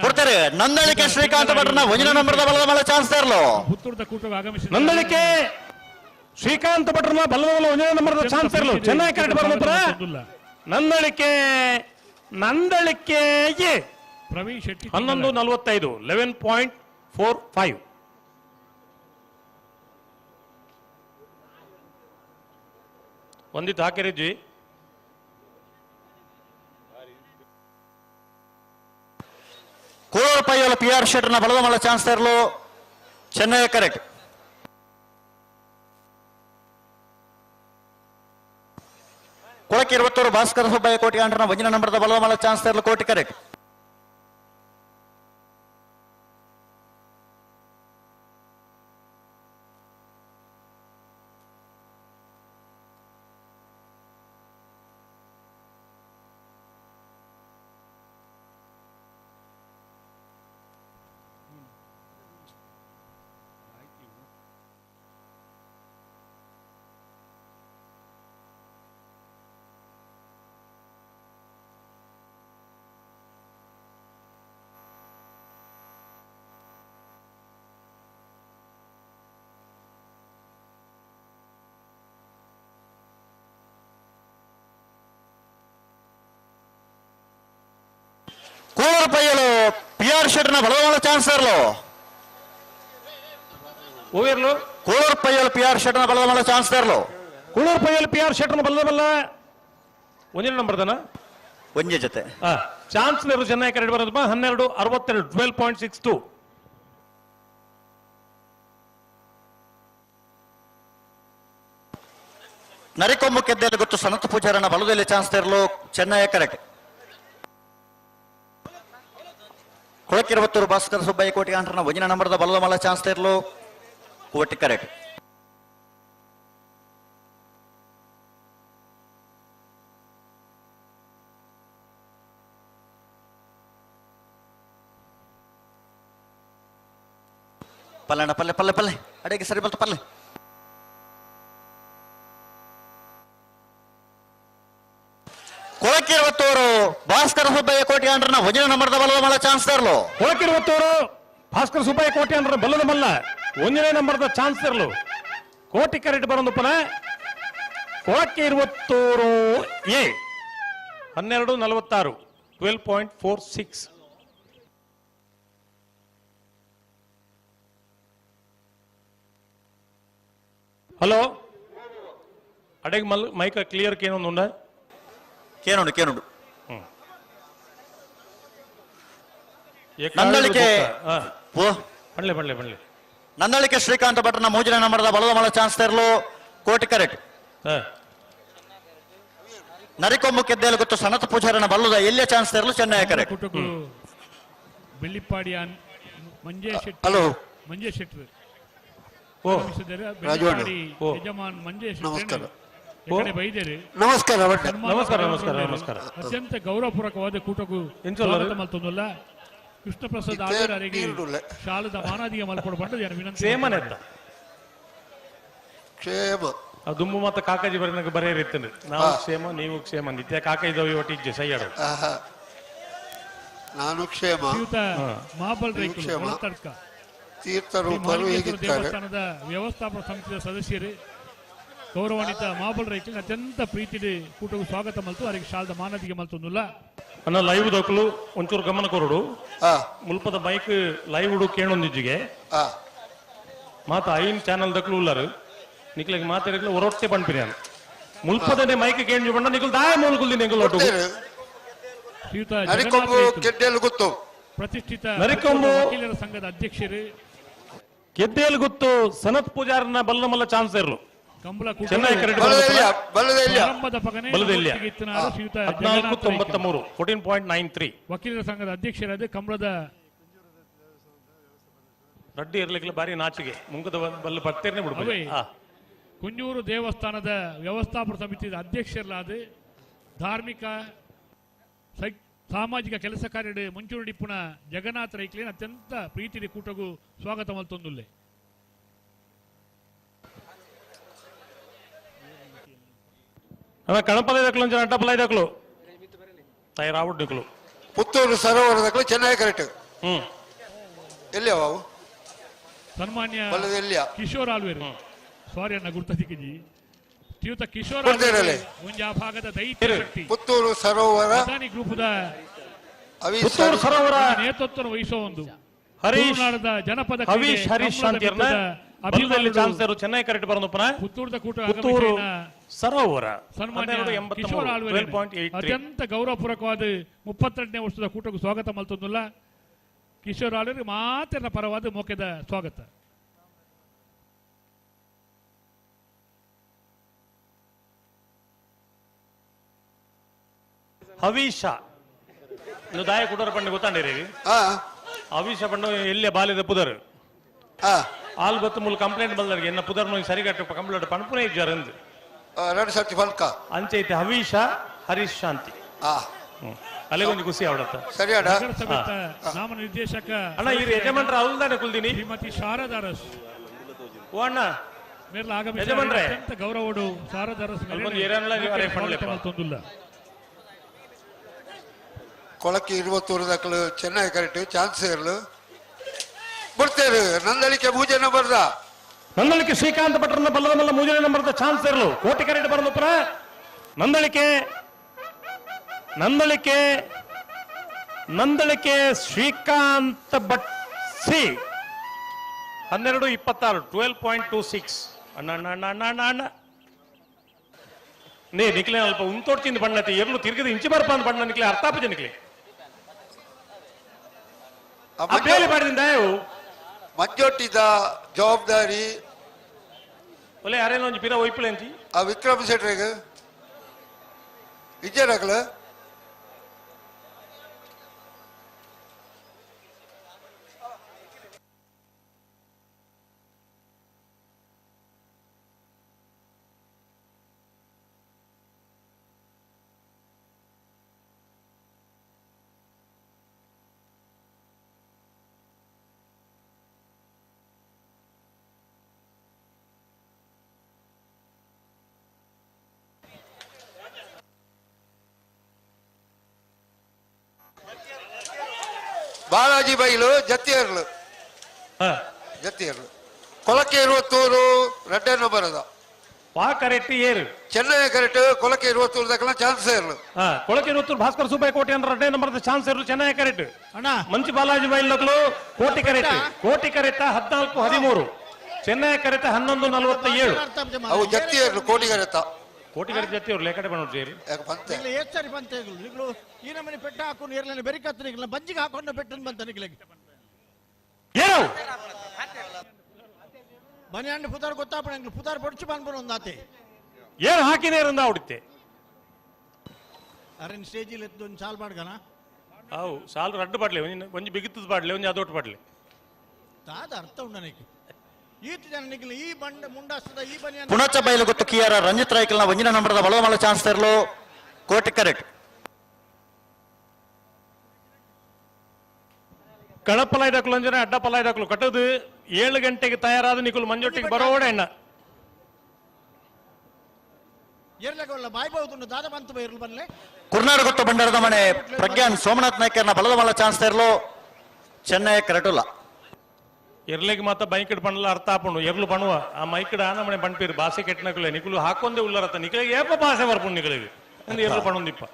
ಕೊಡ್ತಾರೆ ನಂದಳಿಕೆ ಶ್ರೀಕಾಂತ ಭಟ್ರನ್ನ ಒಂಜಿನ ನಂಬರದ ಬಲದ ಮಲ್ಲ ಚಾನ್ಸ್ ತರಲು ಪುತ್ತೂರದ ಕೂಟಕ್ಕೆ ಆಗಮಿಸಿದ ನಂದಳಿಕೆ ಶ್ರೀಕಾಂತ ಭಟ್ರನ್ನ ಬಲದ ಮಲ್ಲ ಒಂಜಿನ ನಂಬರದ ಚಾನ್ಸ್ ತರಲು ಚೆನ್ನೈ ಕರೆಕ್ಟ್ ಬರನೊಬ್ಬರ ನಂದಳಿಕೆ ನಂದಳಿಕೆ ಪ್ರವೀಣ್ ಶೆಟ್ಟಿ 11:45 11.45 ಒಂದಿತ್ತು ಹಾಕಿರಿಜ್ಜಿ ಕೋಳೂರು ಪೈಯೋಲ ಪಿ ಆರ್ ಶೆಟ್ಟರ್ನ ಬಲದ ಮಲ್ಲ ಚಾನ್ಸ್ ತರಲು ಚೆನ್ನೈ ಕರೆಕ್ಟ್ ಕೊಳಕಿರುವತ್ತೂರು ಭಾಸ್ಕರ ಸುಬ್ಬಯ್ಯ ಕೋಟಿ ಅಂಟ್ರನ್ನ ಒಂಜಿನ ನಂಬರದ ಬಲದ ಮಲ್ಲ ಚಾನ್ಸ್ ತರಲು ಕೋಟಿ ಕರೆಕ್ಟ್ ಕೂಳೂರು ಪೈಯಲು ಪಿ ಆರ್ ಶೆಟ್ಟರ್ನ ಬಲದ ಚಾನ್ಸ್ ತರಲು ಓವೇರ್ಲು ಕೂಳೂರು ಪೈಯಲು ಪಿ ಆರ್ ಶೆಟ್ಟರ್ನ ಬಲದ ಮಲ್ಲ ಚಾನ್ಸ್ ತರಲು ಕೂಳೂರು ಪೈಯಲು ಪಿ ಆರ್ ಶೆಟ್ಟರ್ನ ಬಲದ ಮಲ್ಲ ಒಂದಿನ ನಂಬರ್ದನ ಒಂಜೆ ಜೊತೆ ಚಾನ್ಸ್ ಚೆನ್ನೈ ಕರೆಕ್ಟ್ ಬರೋದಪ್ಪ 12:62 12.62 ನರಿಕೊಂಬು ಕೆದ್ದೆಲ್ಲ ಗೊತ್ತು ಸನತ್ ಪೂಜಾರನ ಬಲದಲ್ಲಿ ಚಾನ್ಸ್ ತರಲು ಚೆನ್ನೈ ಕರೆಕ್ಟ್ ಕೊಳಕಿರುವತ್ತೂರು ಭಾಸ್ಕರ ಸುಬ್ಬಯ್ಯ ಕೋಟಿ ಅಂಟ್ರನ ಒಂಜಿನ ನಂಬರದ ಬಲದ ಮಲ್ಲ ಚಾನ್ಸ್ ತರಲು ಕೋಟಿ ಕರೆಕ್ಟ್. ಪಲ್ಲಣ್ಣ ಪಲ್ಲೆ ಪಲ್ಲೆ ಪಲ್ಲೆ ಅಡೆಗೆ ಸರಿ ಬಲ್ತ ಪಲ್ಲೆ. ಕೊಳಕಿರುವತ್ತೂರು ಭಾಸ್ಕರ ಸುಬ್ಬಯ್ಯ ಕೋಟಿ ಅಂಡ್ರನ ಒಂಜನೇ ನಂಬರ್ದ ಬಲದ ಮಲ್ಲ ಚಾನ್ಸ್ ತರಲು. ಕೊಳಕಿರುವತ್ತೂರು ಭಾಸ್ಕರ ಸುಬ್ಬಯ್ಯ ಕೋಟಿ ಅಂಡ್ರ ಬಲ್ಲದ ಮಲ್ಲ ಒಂದನೇ ನಂಬರ್ದ ಚಾನ್ಸ್ ತರಲು ಕೋಟಿ ಕರೆಟ್ ಬರೋದಪ್ಪನ ಕೊಳಕಿರುವತ್ತೂರು ಎ 12:46 12.46. ಹಲೋ ಅಡೆಗೆ ಮಲ್ ಮೈಕ ಕ್ಲಿಯರ್ ಕೇನೊಂದುಂಡ ಕೇನುಂಡು ಕೇನುಂಡು. ನಂದಳಿಕೆ ಪಣ್ಲೆ ಪಣ್ಲೆ ಪಣ್ಲೆ. ನಂದಳಿಕೆ ಶ್ರೀಕಾಂತ ಭಟ್ರನ ಮೂಜನೇ ನಂಬರ್ದ ಬಲದ ಮಲ ಚಾನ್ಸ್ ತರಲು ಕೋಟಿ ಕರೆಕ್ಟ್. ನರಿಕೊಂಬು ಕೆದ್ದೇಲು ಗೊತ್ತು ಸನತ್ ಪೂಜಾರನ ಬಲ್ಲದ ಎಲ್ಲೇ ಚಾನ್ಸ್ ತರಲು ಚೆನ್ನೈ ಕರೆಕ್ಟ್. ಬೆಳ್ಳಿಪ್ಪಾಡಿಯ ಮಂಜೇಶ್ ಶೆಟ್ಟಿ. ಹಲೋ ಮಂಜೇಶ್ ಶೆಟ್ಟಿ ಯಜಮಾನ್ ಮಂಜೇಶ್ ನಮಸ್ಕಾರ. ನಮಸ್ಕಾರ ನಮಸ್ಕಾರ ನಮಸ್ಕಾರ ನಮಸ್ಕಾರ. ಅತ್ಯಂತ ಗೌರವಪೂರ್ವಕವಾದ ಕೂಟಕ್ಕೂ ಸ್ವಾಗತ ಮಲ್ತೊಂದುಲ್ಲ ಕೃಷ್ಣ ಪ್ರಸಾದ್ ಆಚಾರ್ಯರಿಗೆ ಶಾಲದ ಮಾನಾದಿಗೆ ಮಲ್ಪಡ ಬಂಡ ವಿನಂತಿ. ಕ್ಷೇಮ ದುಂಬು ಮತ್ತೆ ಕಾಕಾಜಿ ಬರೀ ಬರೆಯರಿತ್ತಂದ್ರೆ ನಾವು ಕ್ಷೇಮ ನೀವು ಕ್ಷೇಮ ನಿತ್ಯ ಕಾಕಾಜಿ ಒಟ್ಟಿಗೆ ಸೈಯಾಡು. ನಾನು ಕ್ಷೇಮ ಮಹಾಬಲ್ ತೀರ್ಥರೂಪರು ದೇವಸ್ಥಾನದ ವ್ಯವಸ್ಥಾಪನಾ ಸಮಿತಿಯ ಸದಸ್ಯರು ಗೌರವಾನ್ವಿತ ಮಹಾಬಲ್ ರೈಕಲ್ ಅತ್ಯಂತ ಪ್ರೀತಿಲಿ ಕೂಟకు ಸ್ವಾಗತ ಮಲ್ತು ಅವರಿಗೆ ಶಾಲದ ಮಾನದಿಗೆ ಮಲ್ತೊಂದುಲ್ಲ. ಅನ್ನ ಲೈವ್ ದೊಕ್ಕಲು ಒಂಚೂರು ಗಮನ ಕೊರಡು. ಮುಲ್ಪದ ಬೈಕ್ ಲೈವ್ ಉಡು ಕೇಳೊಂದಿಜ್ಜಿಗೆ ಮಾತ ಐನ್ ಚಾನಲ್ ದಕ್ಕಲು ಉಲ್ಲಾರು ನಿಕ್ಲಿಗೆ ಮಾತಾಡಲು ಒರೊಟ್ಟೆ ಪಣ್ಪಿನಿ ನಾನು ಮುಲ್ಪದನೆ ಮೈಕ್ ಕೇಂದ್ರ ಬಣ್ಣ ನಿಕಲ್ ದಾಯ ಮೂಲಕುಲ್ದಿ ನಿಕಲ್ ಒಟ್ಟು ಗೊತ್ತು ಪ್ರತಿಷ್ಠಿತ ನರಿಕೊಂಬು ವಕೀಲರ ಸಂಘದ ಅಧ್ಯಕ್ಷರು ಕೆದ್ದೇಲು ಗೊತ್ತು ಸನತ್ ಪೂಜಾರನ ಬಲ್ಲ ಮಲ್ಲ ಚಾನ್ಸ್ ಇರಲು ಕಂಬಳ ಚೆನ್ನೈ ಕರೆಕ್ಟ್ 14.93 14.93 ವಕೀಲರ ಸಂಘದ ಅಧ್ಯಕ್ಷರಾದ ಕಂಬಳದ ರಡ್ಡಿ ಇರ್ಲಿಕ್ಕೆ ಬಾರಿ ನಾಚಿಗೆ ಮುಂಗದ ಬಲ್ಲ ಪತ್ತೇರ್ನೆ ಬಿಡ್ಬೋದು. ಕುಂಜೂರು ದೇವಸ್ಥಾನದ ವ್ಯವಸ್ಥಾಪನಾ ಸಮಿತಿಯ ಅಧ್ಯಕ್ಷರಾದ ಧಾರ್ಮಿಕ ಸಾಮಾಜಿಕ ಕೆಲಸ ಕಾರ್ಯ ಮುಂಚೂಣಿಪುಣ ಜಗನ್ನಾಥ ರೈಕ್ಲೇನ್ ಅತ್ಯಂತ ಪ್ರೀತಿಯ ಕೂಟಗೂ ಸ್ವಾಗತ ಮಲ್ತೊಂದುಲ್ಲೆ. ಕಣಪದ ದಕ್ಕಲು ಅಡ್ಡಪಲ ದಕ್ಕಲು ತಯಾರಾವುಡ್ ನಿಕ್ಲು ಪುತ್ತೂರು ಸರೋವರ ದಕ್ಕಲು ಚೆನ್ನೈ ಕರೆಕ್ಟ್. ಎಲ್ಲಿ ಅವು ಸನ್ಮಾನ್ಯ ಕಿಶೋರ್ ಆಲ್ವೇರ್ ಸಾರಿ ಅಣ್ಣ ಗುರ್ತದಿಕ್ಕಜಿ ಶ್ರೀಯುತ ಕಿಶೋರ್ ಒಂಜಿ ಆ ಭಾಗದ ದೈತ್ಯ ಶಕ್ತಿ ಪುತ್ತೂರು ಸರೋವರ ಅದಾನಿ ಗ್ರೂಪದ ಪುತ್ತೂರು ಸರೋವರ ನೇತೃತ್ವ ವಹಿಸುವ ಒಂದು ಹರೀಶ್ ಜನಪದ ಹರೀಶ್ ಹರೀಶ್ ಶಾಂತಿಯರ್ನ ಬಲದಲ್ಲಿ ಚಾನ್ಸ್ ಚೆನ್ನೈ ಕರೆಕ್ಟ್ ಬರೋದಪ್ಪನ ಪುತ್ತೂರದ ಕೂಟ ಪುತ್ತೂರು ಸರೋವರ ಸನ್ಮಾನ್ಯ ಕಿಶೋರ್ ಆಳ್ವೇರ್ ಅತ್ಯಂತ ಗೌರವಪೂರ್ವಕವಾದ 32ನೇ ವರ್ಷದ ಕೂಟಕ್ಕೂ ಸ್ವಾಗತ ಮಲ್ತೊಂದುಲ್ಲ. ಕಿಶೋರ್ ಆಳ್ವೇರ್ ಮಾತ್ರ ಪರವಾದ ಮೋಕೆದ ಸ್ವಾಗತ. ಹವೀಶ ದಾಯ ಕುಡೋರ ಪಂಡು ಗೊತ್ತಾಂಡಿರಿ. ಹವೀಶ ಪಂಡು ಎಲ್ಲೇ ಬಾಲಿದ ಪುದರ್ ಆಲ್ ಬತ್ತು ಮೂಲ ಕಂಪ್ಲೇಂಟ್ ಬಂದಾಗ ಎನ್ನ ಪುದರ್ ನೋಯ್ ಸರಿಗಟ್ಟು ಕಂಪ್ಲೇಂಟ್ ಪಣಪುನೇ ಇಜ್ಜಾರ ಅಂದು ಎರಡು ಸರ್ತಿ ಫಲ್ಕ ಅಂಚೈತೆ ಹವೀಶ ಹರೀಶ್ ಶಾಂತಿ ಅಲ್ಲೇ ಒಂದು ಖುಷಿ ಅವಡತ್ತ ಸರಿ ಅಣ್ಣ. ನಗರಸಭೆತ ನಾಮ ನಿರ್ದೇಶಕ ಅಣ್ಣ ಇರು ಯಜಮಾನ್ರ ಅವಲ್ದಾನೆ ಕುಲ್ದಿನಿ ಶ್ರೀಮತಿ ಶಾರದಾರಸ್ ಓ ಅಣ್ಣ ಮೇರ್ಲ ಆಗಮಿಸಿ ಯಜಮಾನ್ರೇ. ಅತ್ಯಂತ ಗೌರವಡು ಶಾರದಾರಸ್ ಅಲ್ಲೊಂದು ಏರಿಯಾನಲ್ಲ ನೀವು ಅರೆ ಪಣ್ಲೆಪ್ಪ. ಮಲ್ತೊಂದುಲ್ಲ. ಕೊಳಕ್ಕೆ ಇರುವತ್ತೂರು ದಾಖಲು ಚೆನ್ನೈ ಕರೆಕ್ಟ್ ಚಾನ್ಸ್ ಇರಲು ಬಿಡ್ತೇರು ನಂದಳಿಕೆ ಮೂಜೆ ನಂಬರ್ದ ನಂದಳಿಕೆ ಶ್ರೀಕಾಂತ್ ಭಟ್ರನ್ನ ಬಲ್ಲದ ಮಲ್ಲ ಮೂಜನೆ ನಂಬರ್ದ ಚಾನ್ಸ್ ಇರಲು ಕೋಟಿ ಕರೆಕ್ಟ್ ಬರೋದಪ್ಪರ ನಂದಳಿಕೆ ನಂದಳಿಕೆ ನಂದಳಿಕೆ ಶ್ರೀಕಾಂತ್ ಭಟ್ ಸಿ 12:26 12.26 ಅಣ್ಣ ಅಣ್ಣ ಅಣ್ಣ ಅಣ್ಣ ಅಣ್ಣ ಅಣ್ಣ ನೇ ನಿಕ್ಲೆ ಅಲ್ಪ ಉಂತೋಡ್ತಿಂದ ಬಣ್ಣತೆ ಎರ್ಲು ತಿರುಗಿದ ಇಂಚಿ ಬರ್ಪ ಅಂತ ಬಣ್ಣ ನಿಕ್ಲೆ ಅರ್ಥಾಪಜ ನಿಕ್ಲೆ ಆ ಬೇಲೆ ಮಾಡಿದಿಂದ ಮಂಜೊಟ್ಟಿದ ಜವಾಬ್ದಾರಿ ಒಲೆ ಯಾರೇನೋ ಒಂಜಿ ಪಿರ ಒಯ್ಪುಲೆ ಅಂಚಿ ಆ ವಿಕ್ರಮ್ ಶೆಟ್ರಿಗೆ ಇಜ್ಜರಗಲ ಬಾಲಾಜಿ ಬೈಲು ಜತ್ತಿಯರ್ಲು ಜತ್ತಿಯರ್ಲು ಕೊಲಕೆ ಇರುವತ್ತೂರು ರಡ್ಡೆ ನಂಬರದ ವಾ ಕರೆಕ್ಟ್ ಏರು ಚೆನ್ನೈ ಕರೆಕ್ಟ್ ಕೊಲಕೆ ಇರುವತ್ತೂರು ದಕ್ಕಲ ಚಾನ್ಸ್ ಇರಲು ಕೊಳಕೆ ಇರುವತ್ತೂರು ಭಾಸ್ಕರ್ ಸೂಬಾಯಿ ಕೋಟೆ ಅಂದ್ರೆ ರಡ್ಡೆ ನಂಬರದ ಚಾನ್ಸ್ ಇರಲು ಚೆನ್ನೈ ಕರೆಕ್ಟ್ ಮಂಚು ಬಾಲಾಜಿ ಬೈಲಕ್ಲು ಕೋಟಿ ಕರೆಕ್ಟ್ ಕೋಟಿ ಕರೆಕ್ಟ್ 14 13 ಚೆನ್ನೈ ಕರೆಕ್ಟ್ 11 47 ಅವು ಜತ್ತಿ ಇರಲು ಕೋಟಿ ಕರೆತ ಕೋಟಿ ಕರೆಕ್ಟ್ ಜತ್ತಿ ಇರಲು ಏಕಡೆ ಬಂದ್ರು ಜೇರು ಬಂತೆ ಏಸರಿ ಬಂತೆ ಇಗ್ಲು ಈ ನಮ್ಮನೆ ಪೆಟ್ಟ ಹಾಕೊಂಡು ಇರಲಿಲ್ಲ ಬೆರಿಕತ್ತನಿಗ್ಲ ಬಂಜಿಗೆ ಹಾಕೊಂಡು ಪೆಟ್ಟನ್ ಬಂತನಿಗ್ಲಿಗೆ ಏನು ಮನೆ ಹಣ್ಣು ಪುತಾರ್ ಗೊತ್ತಾಪಣ ಪುತಾರ್ ಪೊಡ್ಚು ಬಂದ್ಬಿಡು ಒಂದಾತೆ ಏನು ಹಾಕಿನೇರಂದ ಅವಡಿತ್ತೆ ಅರೆ ಸ್ಟೇಜಿಲ್ ಎದ್ದು ಒಂದು ಸಾಲ್ ಮಾಡ್ಗನ ಅವು ಸಾಲು ರಡ್ಡು ಪಾಡ್ಲೆ ಒಂಜಿ ಒಂಜಿ ಬಿಗಿತ್ತದ ಪಾಡ್ಲೆ ಒಂಜಿ ಅದೊಟ್ಟು ಪಾಡ್ಲೆ ದಾದ ಅರ್ಥ ಉಂಡು ನನಗೆ ಈತ ಜನ ನಿಗ್ಲು ಈ ಬಂಡ ಮುಂಡಾಸ್ತದ ಈ ಬನ್ನಿ ಪುಣಚ ಬೈಲು ಗೊತ್ತು ಕಿಯಾರ ರಂಜಿತ್ ರಾಯ್ಕಲ್ನ ಒಂಜಿನ ನಂಬರದ ಬಲವಮಲ ಚಾನ್ಸ್ ಇರಲು ಕೋಟಿ ಕರೆಕ್ಟ್ ಕಳಪಲಾಯ್ದಕ್ಲು ಅಂಜನೆ ಅಡ್ಡಪಲಾಯ್ದಕ್ಲು ಕಟ್ಟದು 7 ಗಂಟೆಗೆ ತಯಾರಾದ ನಿಕುಲು ಮಂಜೊಟ್ಟಿಗೆ ಬರೋಡೆ ಅಣ್ಣ ಏರ್ಲೆಗೊಲ್ಲ ಬಾಯ್ಬಹುದು ದಾದ ಬಂತು ಬೈರ್ಲು ಬನ್ಲೆ ಕುರ್ನಾಡು ಗೊತ್ತು ಭಂಡಾರದ ಮನೆ ಪ್ರಜ್ಞಾನ್ ಸೋಮನಾಥ್ ನಾಯ್ಕರ್ನ ಬಲದ ಮಲ ಚಾನ್ಸ್ ಇರಲು ಚೆನ್ನೈ ಕರೆಟುಲ್ಲ ಎರ್ಲೆಗ್ ಮಾತ ಬೈಕ್ ಪಣ್ಣಲ ಅರ್ಥ ಆಪುಂಡು ಎರ್ಲು ಪಣುವ ಆ ಮೈಕಡ್ ಆನ ಮನೆ ಪಣ್ಪೀರು ಬಾಸೆ ಕೆಟ್ಟನಕುಲೆ ನಿಕುಲು ಹಾಕೊಂದೇ ಉಲ್ಲರತ್ತ ನಿಕಲಿಗೆ ಏಪ ಬಾಸೆ ಬರ್ಪುಂಡು ನಿಕಲಿಗೆ ಅಂದ್ ಎರ್ಲು ಪಣೊಂದಿಪ್ಪ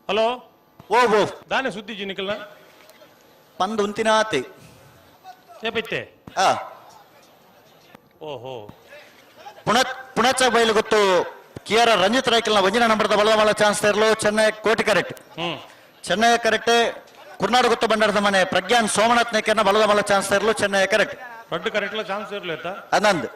ಹಲೋ ಓ ಓ ದಾನೆ ಸುದ್ದಿ ಜಿ ನಿಕಲ್ನ ಪಂದ್ ಉಂತಿನಾತಿ ಏಪಿತ್ತೆ ಆ ಓಹೋ ಪುಣಚ ಬೈಲು ಗೊತ್ತು ಕಿಯಾರ ರಂಜಿತ್ ರಾಯ್ಕಲ್ನ ಒಂಜಿನ ನಂಬರದ ಬಲದ ಚಾನ್ಸ್ ಇರಲು ಚೆನ್ನೈ ಕೋಟಿ ಕರೆಕ್ಟ್ ಚೆನ್ನೈ ಕರೆಕ್ಟ್ ಕುರ್ನಾಡು ಗೊತ್ತು ಭಂಡಾರದ ಮನೆ ಪ್ರಜ್ಞಾನ್ ಸೋಮನಾಥ್ ನಾಯ್ಕರ್ನ ಬಲದ ಮಲ ಚಾನ್ಸ್ ಇರಲು ಚೆನ್ನೈ ಕರೆಕ್ಟ್ ರಡ್ಡು ಕರೆಕ್ಟ್ ಚಾನ್ಸ್ ಇರಲು ಆಯ್ತಾ ಆನಂದ್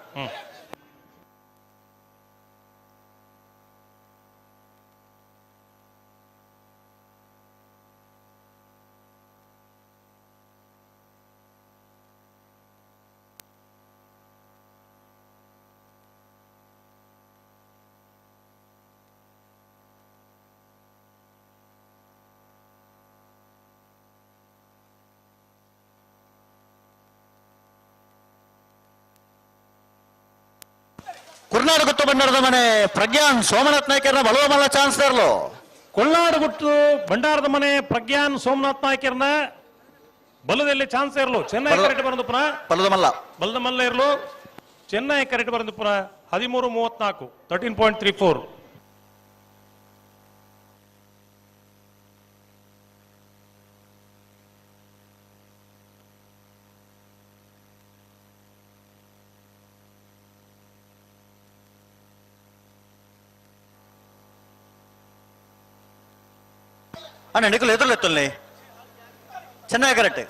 ಕುರ್ನಾಡು ಗುತ್ತು ಭಂಡಾರದ ಮನೆ ಪ್ರಜ್ಞಾನ್ ಸೋಮನಾಥ್ ನಾಯ್ಕರ್ನ ಬಲವ ಮಲ್ಲ ಚಾನ್ಸ್ ಇರಲು ಕೊಲ್ನಾಡು ಗುಟ್ಟು ಭಂಡಾರದ ಮನೆ ಪ್ರಜ್ಞಾನ್ ಸೋಮನಾಥ್ ನಾಯ್ಕರ್ನ ಬಲದಲ್ಲಿ ಚಾನ್ಸ್ ಇರಲು ಚೆನ್ನೈ ಕರೆಕ್ಟ್ ಬರಂದು ಪುನಃ ಬಲದ ಮಲ್ಲ ಬಲದ ಮಲ್ಲ ಇರಲು ಚೆನ್ನೈ ಕರೆಕ್ಟ್ ಬರಂದು ಪುನಃ 13 34 13.34 ಅಣ್ಣ ನಿಖಲ್ ಎದುರುಲೆತ್ತಲ್ಲಿ ಚೆನ್ನಾಗಿ ಕರೆಕ್ಟ್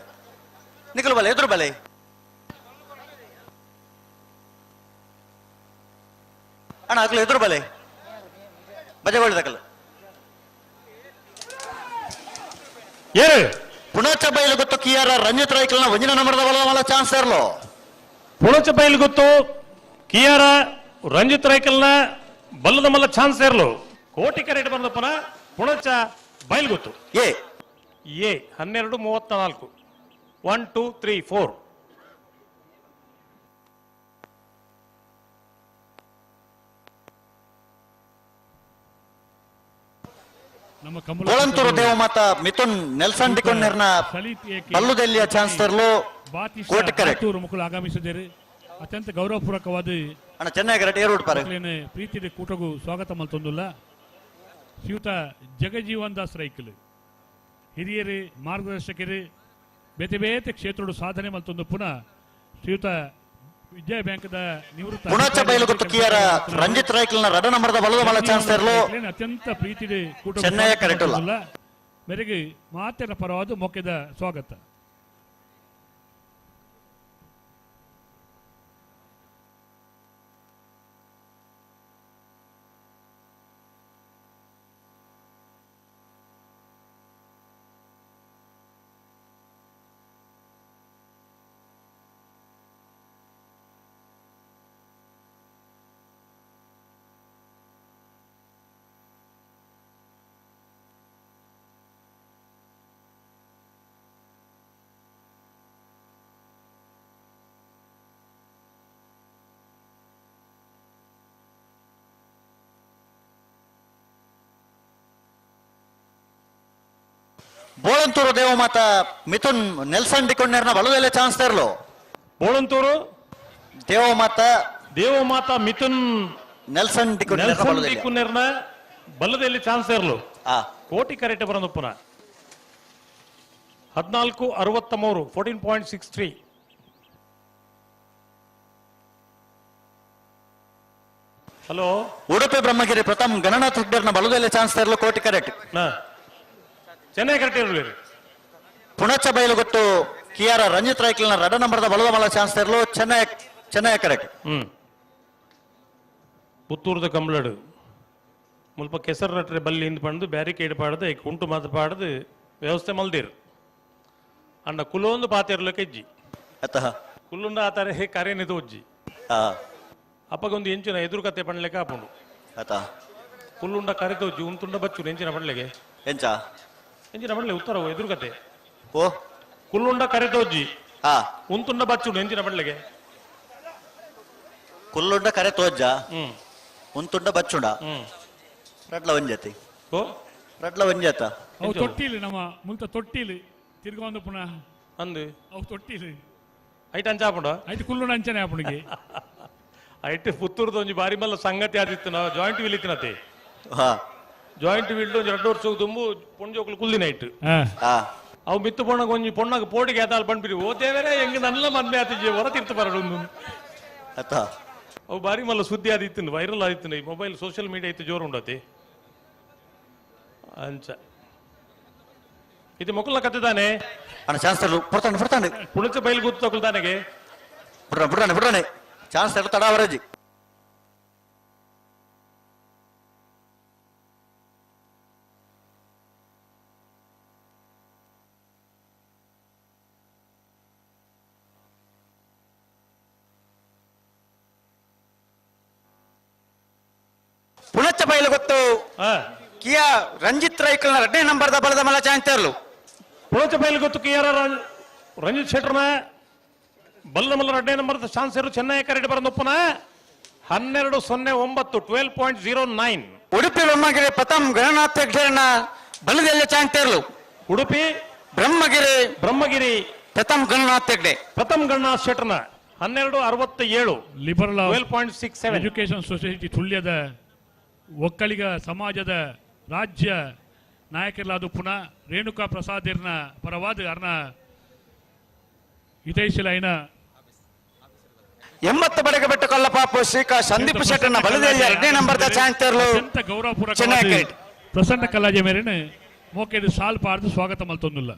ನಿಖಲ್ ಬಲೆ ಎದುರು ಬಲೆ ಅಣ್ಣ ಅಕ್ಲು ಎದುರು ಬಲೆ ಬಜಗೋಳಿದಕಲ್ ಏರು ಪುಣಚ ಬೈಲು ಗೊತ್ತು ಕಿಯಾರ ರಂಜಿತ್ ರಾಯ್ಕಲ್ನ ಒಂಜಿನ ನಂಬರದ ಬಲದ ಚಾನ್ಸ್ ಇರಲು ಪುಣಚ ಬೈಲು ಗೊತ್ತು ಕಿಯಾರ ರಂಜಿತ್ ರಾಯ್ಕಲ್ನ ಬಲ್ಲದ ಮಲ್ಲ ಚಾನ್ಸ್ ಇರಲು ಕೋಟಿ ಕರೆಕ್ಟ್ ಬಂದ ಪುನಃ ಪುಣಚ ಬೈಲ್ಗುತ್ತು ಎ ಎ 12 34 1 2 3 4 ನಮ್ಮ ಕಂಬಳ ಕೋಳಂತೂರು ದೇವಮಾತ ಮಿಥುನ್ ನೆಲ್ಸನ್ ಡಿಕೊಂಡರ್ನ ಬಲ್ಲುದೆಲ್ಲಿಯ ಚಾನ್ಸ್ ತರಲು ಕೋಟಿ ಕರೆಕ್ಟ್ ಮುಖಲು ಆಗಮಿಸಿದ್ದಾರೆ. ಅತ್ಯಂತ ಗೌರವಪೂರ್ವಕವಾದ ಅಣ್ಣ ಚೆನ್ನೈ ಕರೆಕ್ಟ್ ಏರು ಉಡ್ಪಾರೆ ಪ್ರೀತಿಯ ಕೂಟಗೂ ಸ್ವಾಗತ ಮಲ್ತೊಂದುಲ್ಲ ಶ್ರೀಯುತ ಜಗಜೀವನ್ ದಾಸ್ ರೈಕಲ್ ಹಿರಿಯರು ಮಾರ್ಗದರ್ಶಕರು ಬೇತೆ ಬೇತೆ ಕ್ಷೇತ್ರಡು ಸಾಧನೆ ಮಲ್ತೊಂದು ಪುನಃ ಶ್ರೀಯುತ ವಿಜಯ ಬ್ಯಾಂಕ್ದ ನಿವೃತ್ತ ಪುಣಚ ಬೈಲುಗುತ್ತು ಕಿಯರ ರಂಜಿತ್ ರೈಕಲ್ನ ರಡ ನಂಬರದ ಬಲದ ಮಲ ಚಾನ್ಸ್ ತರಲು ಅತ್ಯಂತ ಪ್ರೀತಿಯ ಕೂಟ ಚೆನ್ನೈಯ ಕರೆಕ್ಟ್ ಅಲ್ಲ. ಮೇರೆಗೆ ಮಾತಿನ ಪರವಾದ ಮೊಕ್ಕೆದ ಸ್ವಾಗತ. ಬೋಳಂತೂರು ದೇವಮಾತ ಮಿಥುನ್ ನೆಲ್ಸನ್ ಡಿಕೊಂಡರ್ನ ಬಲದಲ್ಲೇ ಚಾನ್ಸ್ ತರಲು. ಬೋಳಂತೂರು ದೇವಮಾತ ದೇವಮಾತ ಮಿಥುನ್ ನೆಲ್ಸನ್ ಡಿಕುನ್ನೇರ್ನ ಬಲದಲ್ಲಿ ಚಾನ್ಸ್ ಇರಲು. ಕೋಟಿ ಕರೆಕ್ಟ್ ಬರೋದು ಪುನಃ 14.63 14.63. ಹಲೋ ಉಡುಪಿ ಬ್ರಹ್ಮಗಿರಿ ಪ್ರಥಮ್ ಗಣನಾಥ್ ಹೆಗ್ಡೆರ್ನ ಬಲದಲ್ಲಿ ಚಾನ್ಸ್ ತರಲು ಕೋಟಿ ಕರೆಕ್ಟ್. ಚೆನ್ನೈ ಕರೆಕ್ಟ್ ಇರಲಿ. ಪುಣಚ ಬಯಲುಗೊತ್ತು ಕಿಯಾರ ರಂಜಿತ್ ರಾಯ್ಕಲ್ನ ರಡ ನಂಬರ್ದ ಬಲದ ಮಲ ಚಾನ್ಸ್ ತರಲು ಚೆನ್ನೈ ಚೆನ್ನೈ ಕರೆಕ್ಟ್. ಪುತ್ತೂರ್ದ ಕಂಬ್ಳಡು ಮುಲ್ಪ ಕೆಸರು ರಟ್ರೆ ಬಲ್ಲಿ ಇಂದು ಪಂಡು ಬ್ಯಾರಿಕೇಡ್ ಪಾಡದು ಐಕ್ ಉಂಟು ಮಾತು ಪಾಡದು ವ್ಯವಸ್ಥೆ ಮಲ್ದಿರು. ಅಂಡ ಕುಲೊಂದು ಪಾತಿರ್ಲಕ್ಕೆ ಇಜ್ಜಿ ಕುಲ್ಲುಂಡ ಆತಾರೆ ಹೇ ಕರೆ ನಿದು ಉಜ್ಜಿ ಅಪ್ಪಗೊಂದು ಎಂಚಿನ ಎದುರು ಕತೆ ಪಣ್ಲೆಕ್ಕೆ ಆಪುಂಡು. ಕುಲ್ಲುಂಡ ಕರೆ ತೋಜಿ ಉಂತುಂಡ ಬಚ್ಚು ಎಂಚಿನ ಪಣ್ಲೆಗೆ ಎಂಚ ಎಂಚಿನ ಪಣ್ಲೆ ಉತ್ತರ ಎದುರು ಕತೆ ಓ ಕುಲ್ಲುಂಡ ಕರೆ ತೋಜಿ ಉಂತುಂಡ ಬಚ್ಚು ಎಂಚಿನ ಪಣ್ಲೆಗೆ ಕುಲ್ಲುಂಡ ಕರೆ ತೋಜ್ಜ ಉಂತುಂಡ ಬಚ್ಚುಂಡ ರಡ್ಲ ಒಂಜತಿ ಓ ರಡ್ಲ ಒಂಜತ ಅವು ತೊಟ್ಟಿಲಿ ನಮ್ಮ ಮುಲ್ತ ತೊಟ್ಟಿಲಿ ತಿರ್ಗೊಂದು ಪುನಃ ಅಂದು ಅವು ತೊಟ್ಟಿಲಿ ಐಟ್ ಅಂಚ ಆಪುಂಡ ಐಟ್ ಕುಲ್ಲುಂಡ ಅಂಚನೆ ಆಪುಣಿಗೆ ಐಟ್ ಪುತ್ತೂರ್ದ ಒಂಜಿ ಬಾರಿ ಮಲ್ಲ ಸಂಗತಿ ಆದಿತ್ತು ನಾವು ಜಾಯಿಂಟ್ ವೀಲ್ ಇತ್ತಿನತೆ ಜಾಯಿಂಟ್ ವೀಲ್ ಒಂಜಿ ರಡ್ಡು ವರ್ಷ ತುಂಬು ಪೊಂಜೋಕ್ಲು ಕುಲ್ದಿನ ಐಟ್ ಅವು ಮಿತ್ತು ಪೊಣ್ಣಗ ಒಂಜಿ ಪೊಣ್ಣಗ ಪೋಟಿಗೆ ಆತಾಲ್ ಪಂಡ್ಪಿರಿ ಓ ದೇವರೇ ಹೆಂಗ್ ನನ್ನ ಮದ್ಮೆ ಆತಿಜೆ ಹೊರ ತಿರ್ತು ಬರಡು ಅವು ಬಾರಿ ಮಲ್ಲ ಸುದ್ದಿ ಆದಿತ್ತು ವೈರಲ್ ಆದಿತ್ತು ಈ ಮೊಬೈಲ್ ಸೋಷಿಯಲ್ ಮೀಡಿಯಾ ಇತ್ತು ಜೋರು ಉಂಡತಿ ಅಂಚ ಇದು ಮೊಕ್ಕಲ ಕತೆ ತಾನೆ ಅಣ್ಣ ಚಾನ್ಸ್ ತರಲು ಪುಡ್ತಾನೆ ಪುಡ್ತಾನೆ ಪುಣಚ ಬೈಲ್ ಗುತ್ತು ತಾನೆಗೆ ಬಿಡ್ರಾನೆ ಬಿಡ್ರಾನೆ ಬಿಡ್ರಾನೆ ಚಾನ್ಸ್ ತರಲು ತಡಾವರಜಿ ಪುಣಚ ಬೈಲು ಗೊತ್ತು ಕಿಯಾ ರಂಜಿತ್ ರೈಕಲ್ನ ಎರಡನೇ ನಂಬರ್ದ ಬಲದ ಮಲ ಚಾನ್ಸ್ ತರಲು. ಪುಣಚ ಬೈಲು ಗೊತ್ತು ಕಿಯಾರ ರಂಜಿತ್ ಶೆಟ್ಟರ್ನ ಬಲ್ಲ ಮಲ್ಲ ಎರಡನೇ ನಂಬರ್ ಚಾನ್ಸ್ ಇರು ಚೆನ್ನೈ ಕರೆಡ್ ಬರೋದಪ್ಪನ 12.09 12.09. ಉಡುಪಿ ಬ್ರಹ್ಮಗಿರಿ ಪ್ರಥಮ್ ಗಣನಾಥ್ ಹೆಗ್ಡೆರ್ನ ಬಲದಲ್ಲೇ ಚಾನ್ಸ್ ತರಲು. ಉಡುಪಿ ಬ್ರಹ್ಮಗಿರಿ ಬ್ರಹ್ಮಗಿರಿ ಪ್ರಥಮ್ ಗಣನಾಥ್ ಹೆಗ್ಡೆ ಪ್ರಥಮ್ Gananath ಶೆಟ್ಟರ್ನ 12.67 liberal 12.67. Education society ತುಳ್ಯದ Vokkaliga ಸಮಾಜದ ರಾಜ್ಯ ನಾಯಕರಾದ ಪುನಃ ರೇಣುಕಾ ಪ್ರಸಾದಿರ್ನ ಪರವಾದ ಅರ್ನ ಹಿತೈಷಿಲೈನ 80 ಬಡಗೆ ಬೆಟ್ಟು ಕಲ್ಲಪಾಪು ಶ್ರೀಕಾ ಸಂದೀಪ್ ಶೆಟ್ಟರ್ನ ಬಲದಲ್ಲಿ ಎರಡನೇ ನಂಬರ್ದ ಚಾನ್ಸ್ ತರಲು ಅತ್ಯಂತ ಗೌರವಪೂರ್ವಕ ಪ್ರಸನ್ನ ಕಲ್ಲಾಜೆ ಮೇರೆನ ಮೋಕೆದು ಸಾಲ್ ಪಾರ್ದು ಸ್ವಾಗತ ಮಲ್ತೊಂದುಲ್ಲ.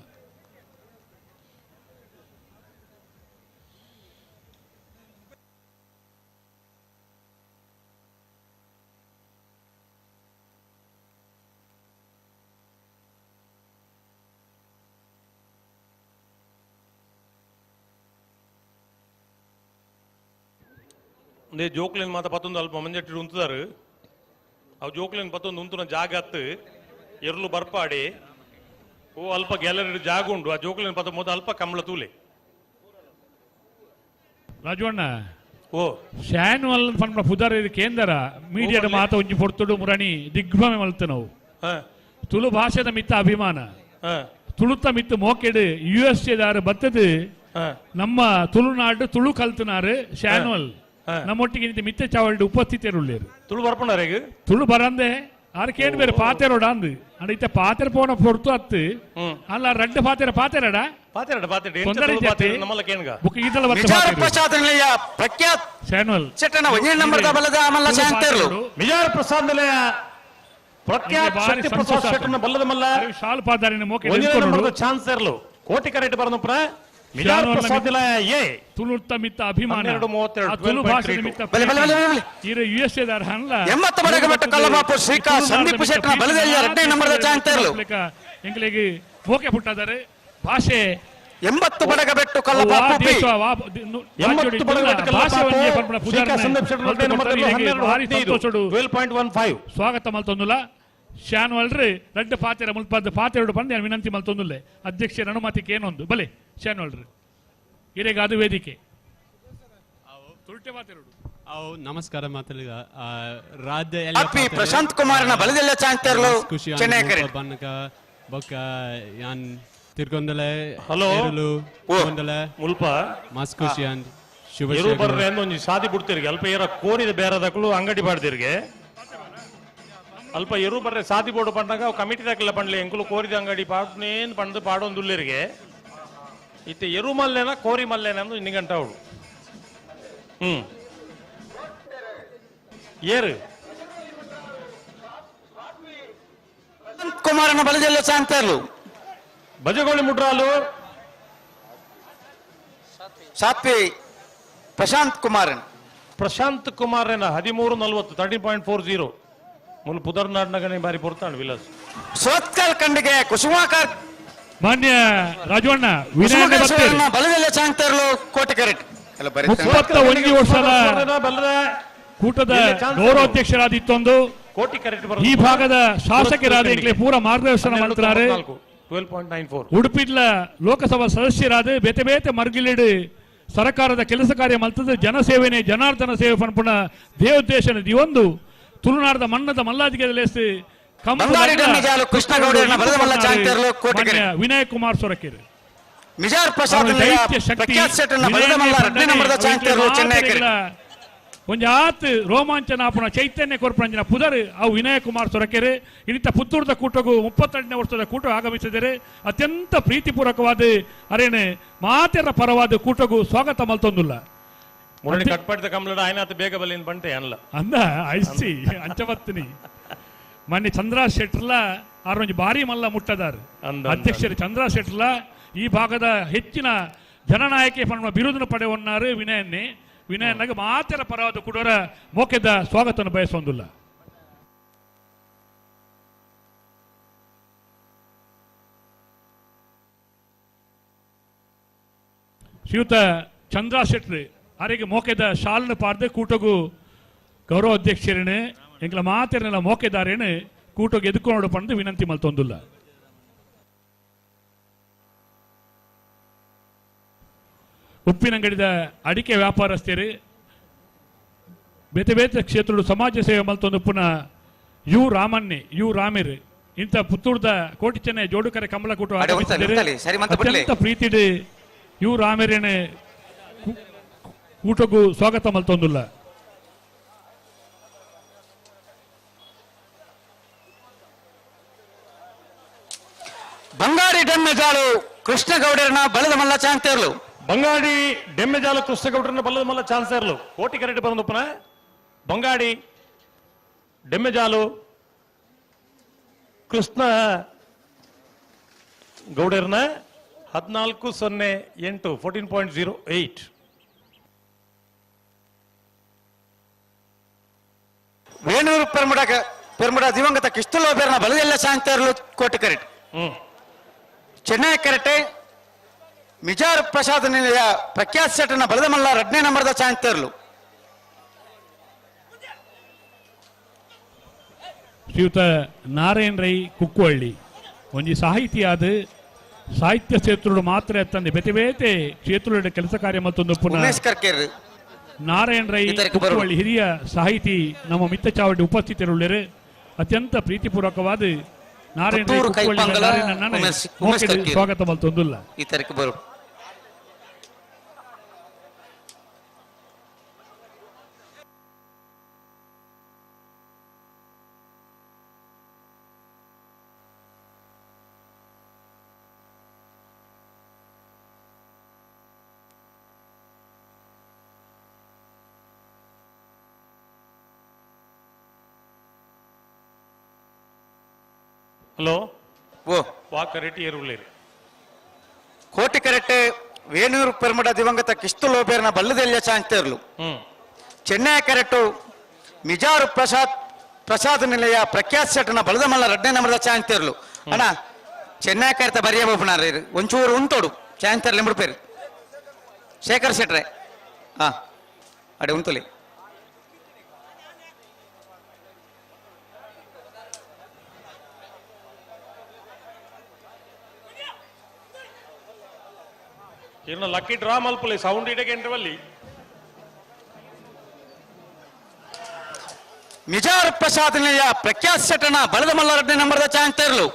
ಒಂದೇ ಜೋಕ್ಲಿನ ಮಾತ ಪತ್ತೊಂದು ಅಲ್ಪ ಮಂಜಟ್ಟಿ ಉಂತುದಾರು ಅವು ಜೋಕ್ಲಿನ ಪತ್ತೊಂದು ಉಂತುನ ಜಾಗ ಅತ್ತು ಎರ್ಲು ಬರ್ಪಾಡಿ ಓ ಅಲ್ಪ ಗ್ಯಾಲರಿ ಜಾಗ ಉಂಡು ಆ ಜೋಕ್ಲಿನ ಪತ್ತ ಮೊದಲು ಅಲ್ಪ ಕಮಲ ತೂಲೆ ರಾಜವಣ್ಣ ಓ ಶಾನ್ವಲ್ ಪನ್ಪ ಪುದರ್ ಇದು ಕೇಂದ್ರ ಮೀಡಿಯಾದ ಮಾತ ಒಂಜಿ ಪೊರ್ತುಡು ಮುರಣಿ ದಿಗ್ಭ್ರಮೆ ಮಲ್ತ ನಾವು ತುಳು ಭಾಷೆದ ಮಿತ್ತ ಅಭಿಮಾನ ತುಳುತ ಮಿತ್ತ ಮೋಕೆಡು ಯು ಎಸ್ ಎ ದಾರು ಬತ್ತದು ನಮ್ಮ ತುಳುನಾಡು ತುಳು ಕಲ್ತನಾರು ಶಾನ್ವಲ್ ನಮ್ಮೊಟ್ಟಿಗೆ ನಿಂತ ಮಿತ್ತ ಚಾವಲ್ಡ್ ಉಪಸ್ಥಿತರುಳ್ಳೇರು ತುಳು ಬರ್ಪಣಾರೇಗ ತುಳು ಬರಂದೆ ಆರ್ ಕೇಳಿ ಬೇರೆ ಪಾತೆರೋಡ ಅಂದು ಅಂಡ ಇತ್ತ ಪಾತೆರ ಪೋನ ಪೊರ್ತು ಅತ್ತು ಅಲ್ಲ ರಡ್ಡ ಪಾತೆರ ಪಾತೆರಡ ಪಾತೆರಡ ಪಾತೆರ ತೊಂದರೆ ಇಜ್ಜತೆ. ನಮ್ಮಲ್ಲ ಕೇನ್ಗ ಬುಕ್ ಈತಲ ಬತ್ತ ಮಿಜಾರ್ ಪಾತೆರು. ಪ್ರಸಾದ್ ನಿಲಯ ಪ್ರಖ್ಯಾತ್ ಶಾನ್ವಲ್ ಶೆಟ್ಟರ್ನ ಒಂಜನೇ ನಂಬರ್ದ ಬಲದ ಮಲ್ಲ ಚಾನ್ಸ್ ತರಲು. ಮಿಜಾರ್ ಪ್ರಸಾದ್ ನಿಲಯ ಪ್ರಖ್ಯಾತ್ ಭಾರಿ ಶಕ್ತಿ ಪ್ರಸಾದ್ ಸಂತೋಷ ಶೆಟ್ಟರ್ನ ಬಲ್ಲದ ಮಲ್ಲ ಶಾಲ್ ಪಾದಾರಿನ ಮೋಕೆ ಒಂಜನೇ ನಂಬರ್ದ ಚಾನ್ಸ್ ಇರಲು ಕೋಟಿ ಕರೆಕ್ಟ್ ಬರೋದಪ್ಪ ಮಿಜಾರ್ ಪ್ರಸಾದ್ ನಿಲಯ ಎ ತುಳುತ್ತ ಮಿತ್ತ ಅಭಿಮಾನ 12.32 ಆ ತುಳು ಭಾಷೆದ ಮಿತ್ತ ಬಲೆ, ಬಲೆ, ಬಲೆ, ಬಲೆ. ಈರ ಯು ಎಸ್ ಎ ದಾರ ಹನ್ಲ 80 ಬಡಗೆ ಬೆಟ್ಟು ಕಲ್ಲಬಾಪು ಶ್ರೀಕಾ ಸಂದೀಪ್ ಶೆಟ್ಟರ್ನ ಬಲದಲ್ಲಿ ಎರಡನೇ ನಂಬರ್ದ ಚಾನ್ಸ್ ತರಲು. ಎಂಕ್ಲೆಗೆ ಮೋಕೆ ಪುಟ್ಟಾದರೆ ಭಾಷೆ 80 ಬಡಗ ಬೆಟ್ಟು ಕಲ್ಲಪಾಪು ಪಿ. 80 ಬಡಗ ಬೆಟ್ಟು ಕಲ್ಲಪಾಪು ಶ್ರೀಕಾ ಸಂದೀಪ್ ಶೆಟ್ಟರ್ನ ಎರಡನೇ ನಂಬರ್ದ 12.15 12.15 ಸ್ವಾಗತ ಮಲ್ತೊಂದುಲ್ಲ ಶಾನ್ವಲ್ರಿ ರಡ್ಡ ಪಾತೆರ ಮುಲ್ಪದ ಪಾತೆರಡು ಪಂದ್ ನಾನು ವಿನಂತಿ ಮಲ್ತೊಂದುಲ್ಲೆ ಅಧ್ಯಕ್ಷರ ಅನುಮತಿಗೆ ಏನೊಂದು ಬಲೆ ಶಾನ್ವಲ್ರಿ ಇರೆಗಾದು ವೇದಿಕೆ ತುರುಟೆ ಪಾತೆರಡು ನಮಸ್ಕಾರ ಮಾತಲಿಗ ರಾಜ್ಯ ಅಪ್ಪಿ ಪ್ರಶಾಂತ್ ಕುಮಾರ್ನ ಬಲದಲ್ಲೇ ಚಾನ್ಸ್ ತರಲು ಖುಷಿ ಚೆನ್ನೈ ಕರೆಕ್ಟ್. ಬನ್ನಕ ಬೊಕ್ಕ ಯಾನ್ ತಿರ್ಗೊಂದಲೆ ಹಲೋ. ಏರುಲು ತಿರ್ಗೊಂದಲೆ ಮುಲ್ಪ ಮಸ್ತ್ ಖುಷಿ ಅಂಡ್ ಶುಭ ಎರು ಬರ್ರೆ ಅಂದ್ ಒಂಜಿ ಸಾದಿ ಬಿಡ್ತಿರ್ಗೆ ಅಲ್ಪ ಏರ ಕೋರಿದ ಬೇರದಕ್ಲು ಅಂಗಡಿ ಪಾಡ್ದಿರ್ಗೆ ಅಲ್ಪ ಎರು ಬರ್ರೆ ಸಾದಿ ಬೋರ್ಡು ಪಂಡಾಗ ಅವು ಕಮಿಟಿ ದಾಕಲ್ಲ ಪಂಡ್ಲೆ ಎಂಕುಲು ಕೋರಿದ ಅಂಗಡಿ ಪಾಡ್ನೇನ್ ಪಂಡ್ದು ಪಾಡೊಂದುಲ್ಲೆರ್ಗೆ ಇತ್ತೆ ಎರು ಮಲ್ಲೇನ ಕೋರಿ ಮಲ್ಲೇನ ಅಂದು ಇನ್ನಿಗಂಟ ಅವಳು ಏರು ಕುಮಾರನ ಬಲದಲ್ಲ ಚಾಂತರ್ಲು ಬಜಗೋಳಿ ಮುಟ್ರಾಲು ಸಾತ್ವಿ ಪ್ರಶಾಂತ್ ಕುಮಾರನ್ ಪ್ರಶಾಂತ್ ಕುಮಾರನ 13:40 13.40 ಮುಲ್ ಪುದರ್ನಾಡ್ನಗನೆ ಬಾರಿ ಪೊರ್ತಾಂಡ್ ವಿಲಾಸ್ ಸೋತ್ಕಲ್ ಖಂಡಿಗೆ ಕುಸುಮಾಕರ್ ಮಾನ್ಯ ರಾಜವಣ್ಣ ವಿನಯ್ ಬಲದಲ್ಲ ಚಾಂತರ್ಲು ಕೋಟೆ ಕರೆಕ್ಟ್ 31 ವರ್ಷದ ಕೂಟದ ಗೌರವಾಧ್ಯಕ್ಷರಾದ ಇತ್ತೊಂದು ಕೋಟಿ ಕರೆಕ್ಟ್ ಈ ಭಾಗದ ಶಾಸಕರಾದ ಎಂಕ್ಲೆ ಪೂರ ಮಾರ್ಗದರ್ಶನ ಮಾಡ್ತಾರೆ. 12.94 ಉಡುಪಿಡ್ಲ ಲೋಕಸಭಾ ಸದಸ್ಯರಾದ ಬೇತೆ ಬೇತೆ ಮರ್ಗಿಲಿಡು ಸರ್ಕಾರದ ಕೆಲಸ ಕಾರ್ಯ ಮಲ್ತದ ಜನಸೇವೆನೆ ಜನಾರ್ದನ ಸೇವೆ ಪನ್ಪುಣ ದೇವೋದ್ದೇಶನ ದಿವೊಂದು ತುಳುನಾಡದ ಮಣ್ಣದ ಮಲ್ಲಾದಿಗೆ ವಿನಯ್ ಕುಮಾರ್ ಸೊರಕೇರಿ ಮಿಜಾರ್ ಪ್ರಸಾದ್ ಒಂಜಿ ಆತ್ ರೋಮಾಂಚನ ಆಪುನ ಚೈತನ್ಯ ಕೊರ್ಪಂಜಿನ ಪುದರ್ ಅವು ವಿನಯ್ ಕುಮಾರ್ ಸೊರಕೆರೆ ಇನ್ನಿತ ಪುತ್ತೂರದ ಕೂಟಗೂ 32ನೇ ವರ್ಷದ ಕೂಟ ಆಗಮಿಸಿದರೆ ಅತ್ಯಂತ ಪ್ರೀತಿಪೂರ್ವಕವಾದ ಅರೇನೆ ಮಾತೆರ ಪರವಾದ ಕೂಟಗೂ ಸ್ವಾಗತ ಮಲ್ತೊಂದುಲ್ಲ. ಮುರಳಿ ಕಟ್ಪಾಡಿದ ಕಂಬಳಡ ಆಯ್ನಾತ ಬೇಗ ಬಲ್ಲಿನ ಬಂಟೆ ಅನ್ಲ ಅಂದ ಐಸಿ ಅಂಚವತ್ತಿನಿ ಮೊನ್ನೆ ಚಂದ್ರ ಶೆಟ್ರ್ಲ ಆರೊಂಜಿ ಭಾರಿ ಮಲ್ಲ ಮುಟ್ಟದಾರು ಅಧ್ಯಕ್ಷರು ಚಂದ್ರ ಶೆಟ್ರ್ಲ ಈ ಭಾಗದ ಹೆಚ್ಚಿನ ಜನನಾಯಕಿ ಪನ್ನುವ ಬಿರುದನ್ನು ಪಡೆಯೊನ್ನಾರು ವಿನಯನ್ನೇ ವಿನಯನಾಗ ಮಾತೆರ ಪರವಾದ ಕೂಡೋರ ಮೋಕೆದ ಸ್ವಾಗತವನ್ನು ಬಯಸೊಂದಿಲ್ಲ. ಶ್ರೀಯುತ ಚಂದ್ರ ಶೆಟ್ರಿ ಅರೆಗೆ ಮೋಕೆದ ಶಾಲನ್ನು ಪಾರ್ದೆ ಕೂಟಗೂ ಗೌರವ ಅಧ್ಯಕ್ಷರೇನೆ ಎಂಗ್ಲ ಮಾತೆರನೆಲ್ಲ ಮೋಕೆದಾರೇನೆ ಕೂಟಗೆ ಎದುಕೊಂಡು ಪಂದು ವಿನಂತಿ ಮಲ್ತೊಂದಿಲ್ಲ. ಉಪ್ಪಿನಂಗಡಿದ ಅಡಿಕೆ ವ್ಯಾಪಾರಸ್ಥರು ಬೇತೆ ಬೇತೆ ಕ್ಷೇತ್ರಡು ಸಮಾಜ ಸೇವೆ ಮಲ್ತೊಂದು ಪುನಃ you ರಾಮನ್ನೆ you ರಾಮೇರು ಇಂಥ ಪುತ್ತೂರ್ದ ಕೋಟಿ ಚೆನ್ನೈ ಜೋಡುಕರೆ ಕಮಲಕೂಟ ಅತ್ಯಂತ ಪ್ರೀತಿಡು you ರಾಮೇರೇನೆ ಕೂಟಗೂ ಸ್ವಾಗತ ಮಲ್ತೊಂದಿಲ್ಲ. ಬಂಗಾರಿ ಡೆಮ್ಮೆಜಾಲು ಕೃಷ್ಣಗೌಡರನ ಬಲದ ಮಲ್ಲ ಚಾಂತೇರ್ಲು ಬಂಗಾಡಿ ಡೆಮ್ಮೆಜಾಲು ಕೃಷ್ಣಗೌಡರನ ಬಲದ ಮಲ್ಲ ಚಾನ್ಸರ್ಲು ಕೋಟಿ ಕರೆಕ್ಟ್ ಬಂದಪ್ಪನ ಬಂಗಾಡಿ ಡೆಮ್ಮೆಜಾಲು ಕೃಷ್ಣ ಗೌಡರನ 14.08 14.08. ವೇಣೂರು ಪೆರ್ಮುಡ ಪೆರ್ಮುಡ ದಿವಂಗತ ಕಿಸ್ತುಲೋಬೇರ್ನ ಬಲದೆಲ್ಲ ಚಾಂತೇರ್ಲು ಕೋಟಿ ಕರೆಕ್ಟ್ ಚೆನ್ನೈ ಕರೆಕ್ಟ್ ಮಿಜಾರ್ ಪ್ರಸಾದ್ ನಿಲಯ ಪ್ರಖ್ಯಾತ್ ಶೆಟ್ಟನ ಬಲದಮಲ್ಲ 2ನೇ ನಂಬರ್ದ ಚಾಂತೇರ್ಲು. ಶ್ರೀಯುತ ನಾರಾಯಣ ರೈ ಕುಕ್ಕುವಳ್ಳಿ ಒಂಜಿ ಸಾಹಿತಿಯಾದ ಸಾಹಿತ್ಯ ಕ್ಷೇತ್ರಡು ಮಾತ್ರ ಎತ್ತಂದೆ ಬೇತೆ ಬೇತೆ ಕ್ಷೇತ್ರಗಳ ಕೆಲಸ ಕಾರ್ಯ ಮತ್ತೊಂದು ಪುನಃ ನಾರಾಯಣ ರೈ ಕುಕ್ಕುವಳ್ಳಿ ಹಿರಿಯ ಸಾಹಿತಿ ನಮ್ಮ ಮಿತ್ತ ಚಾವಡಿ ಉಪಸ್ಥಿತರುಳ್ಳರು ಅತ್ಯಂತ ಪ್ರೀತಿಪೂರ್ವಕವಾದ ನಾರಾಯಣ ರೈ ಕುಕ್ಕುವಳ್ಳಿ ಸ್ವಾಗತ ಮಲ್ತೊಂದುಲ್ಲ. ಹಲೋ ಓ ವಾಕರೆಟ್ಟಿ ಏರುಳ್ಳೇರು ಕೋಟಿ ಕರೆಕ್ಟ್ ವೇಣೂರು ಪೆರ್ಮುಡ ದಿವಂಗತ ಕಿಸ್ತು ಲೋಬೇರ್ನ ಬಲ್ಲದೆಲ್ಲ ಚಾಂತೇರ್ಲು ಚೆನ್ನೈ ಕರೆಕ್ಟು ಮಿಜಾರು ಪ್ರಸಾದ್ ಪ್ರಸಾದ್ ನಿಲಯ ಪ್ರಖ್ಯಾತ್ ಶೆಟ್ಟನ ಬಲದಮಲ್ಲ 2ನೇ ನಂಬರ್ದ ಚಾಂತೇರ್ಲು ಅಣ್ಣ ಚೆನ್ನೈ ಕರೆತ ಬರಿಯ ಬೋಪನಾರ ಒಂಚೂರು ಉಂಟೋಡು ಚಾಂತೇರ್ಲು ಎಂಬುಡು ಶೇಖರ್ ಶೆಟ್ರೆ ಹಾ ಅಡೆ ಉಂಟುಲಿ ಇನ್ನು ಲಕ್ಕಿ ಡ್ರಾ ಮಲ್ಪಲೆ ಸೌಂಡ್ ಇಡಕ್ಕೆ ಇಂಟರ್ವಲ್ಲಿ ಮಿಜಾರ್ ಪ್ರಸಾದ್ ನಿಲಯ ಪ್ರಖ್ಯಾತ್ ಶೆಟ್ಟನ ಬಲದಮಲ್ಲ 2ನೇ ನಂಬರ್ದ ಚಾಂತೇರ್ಲು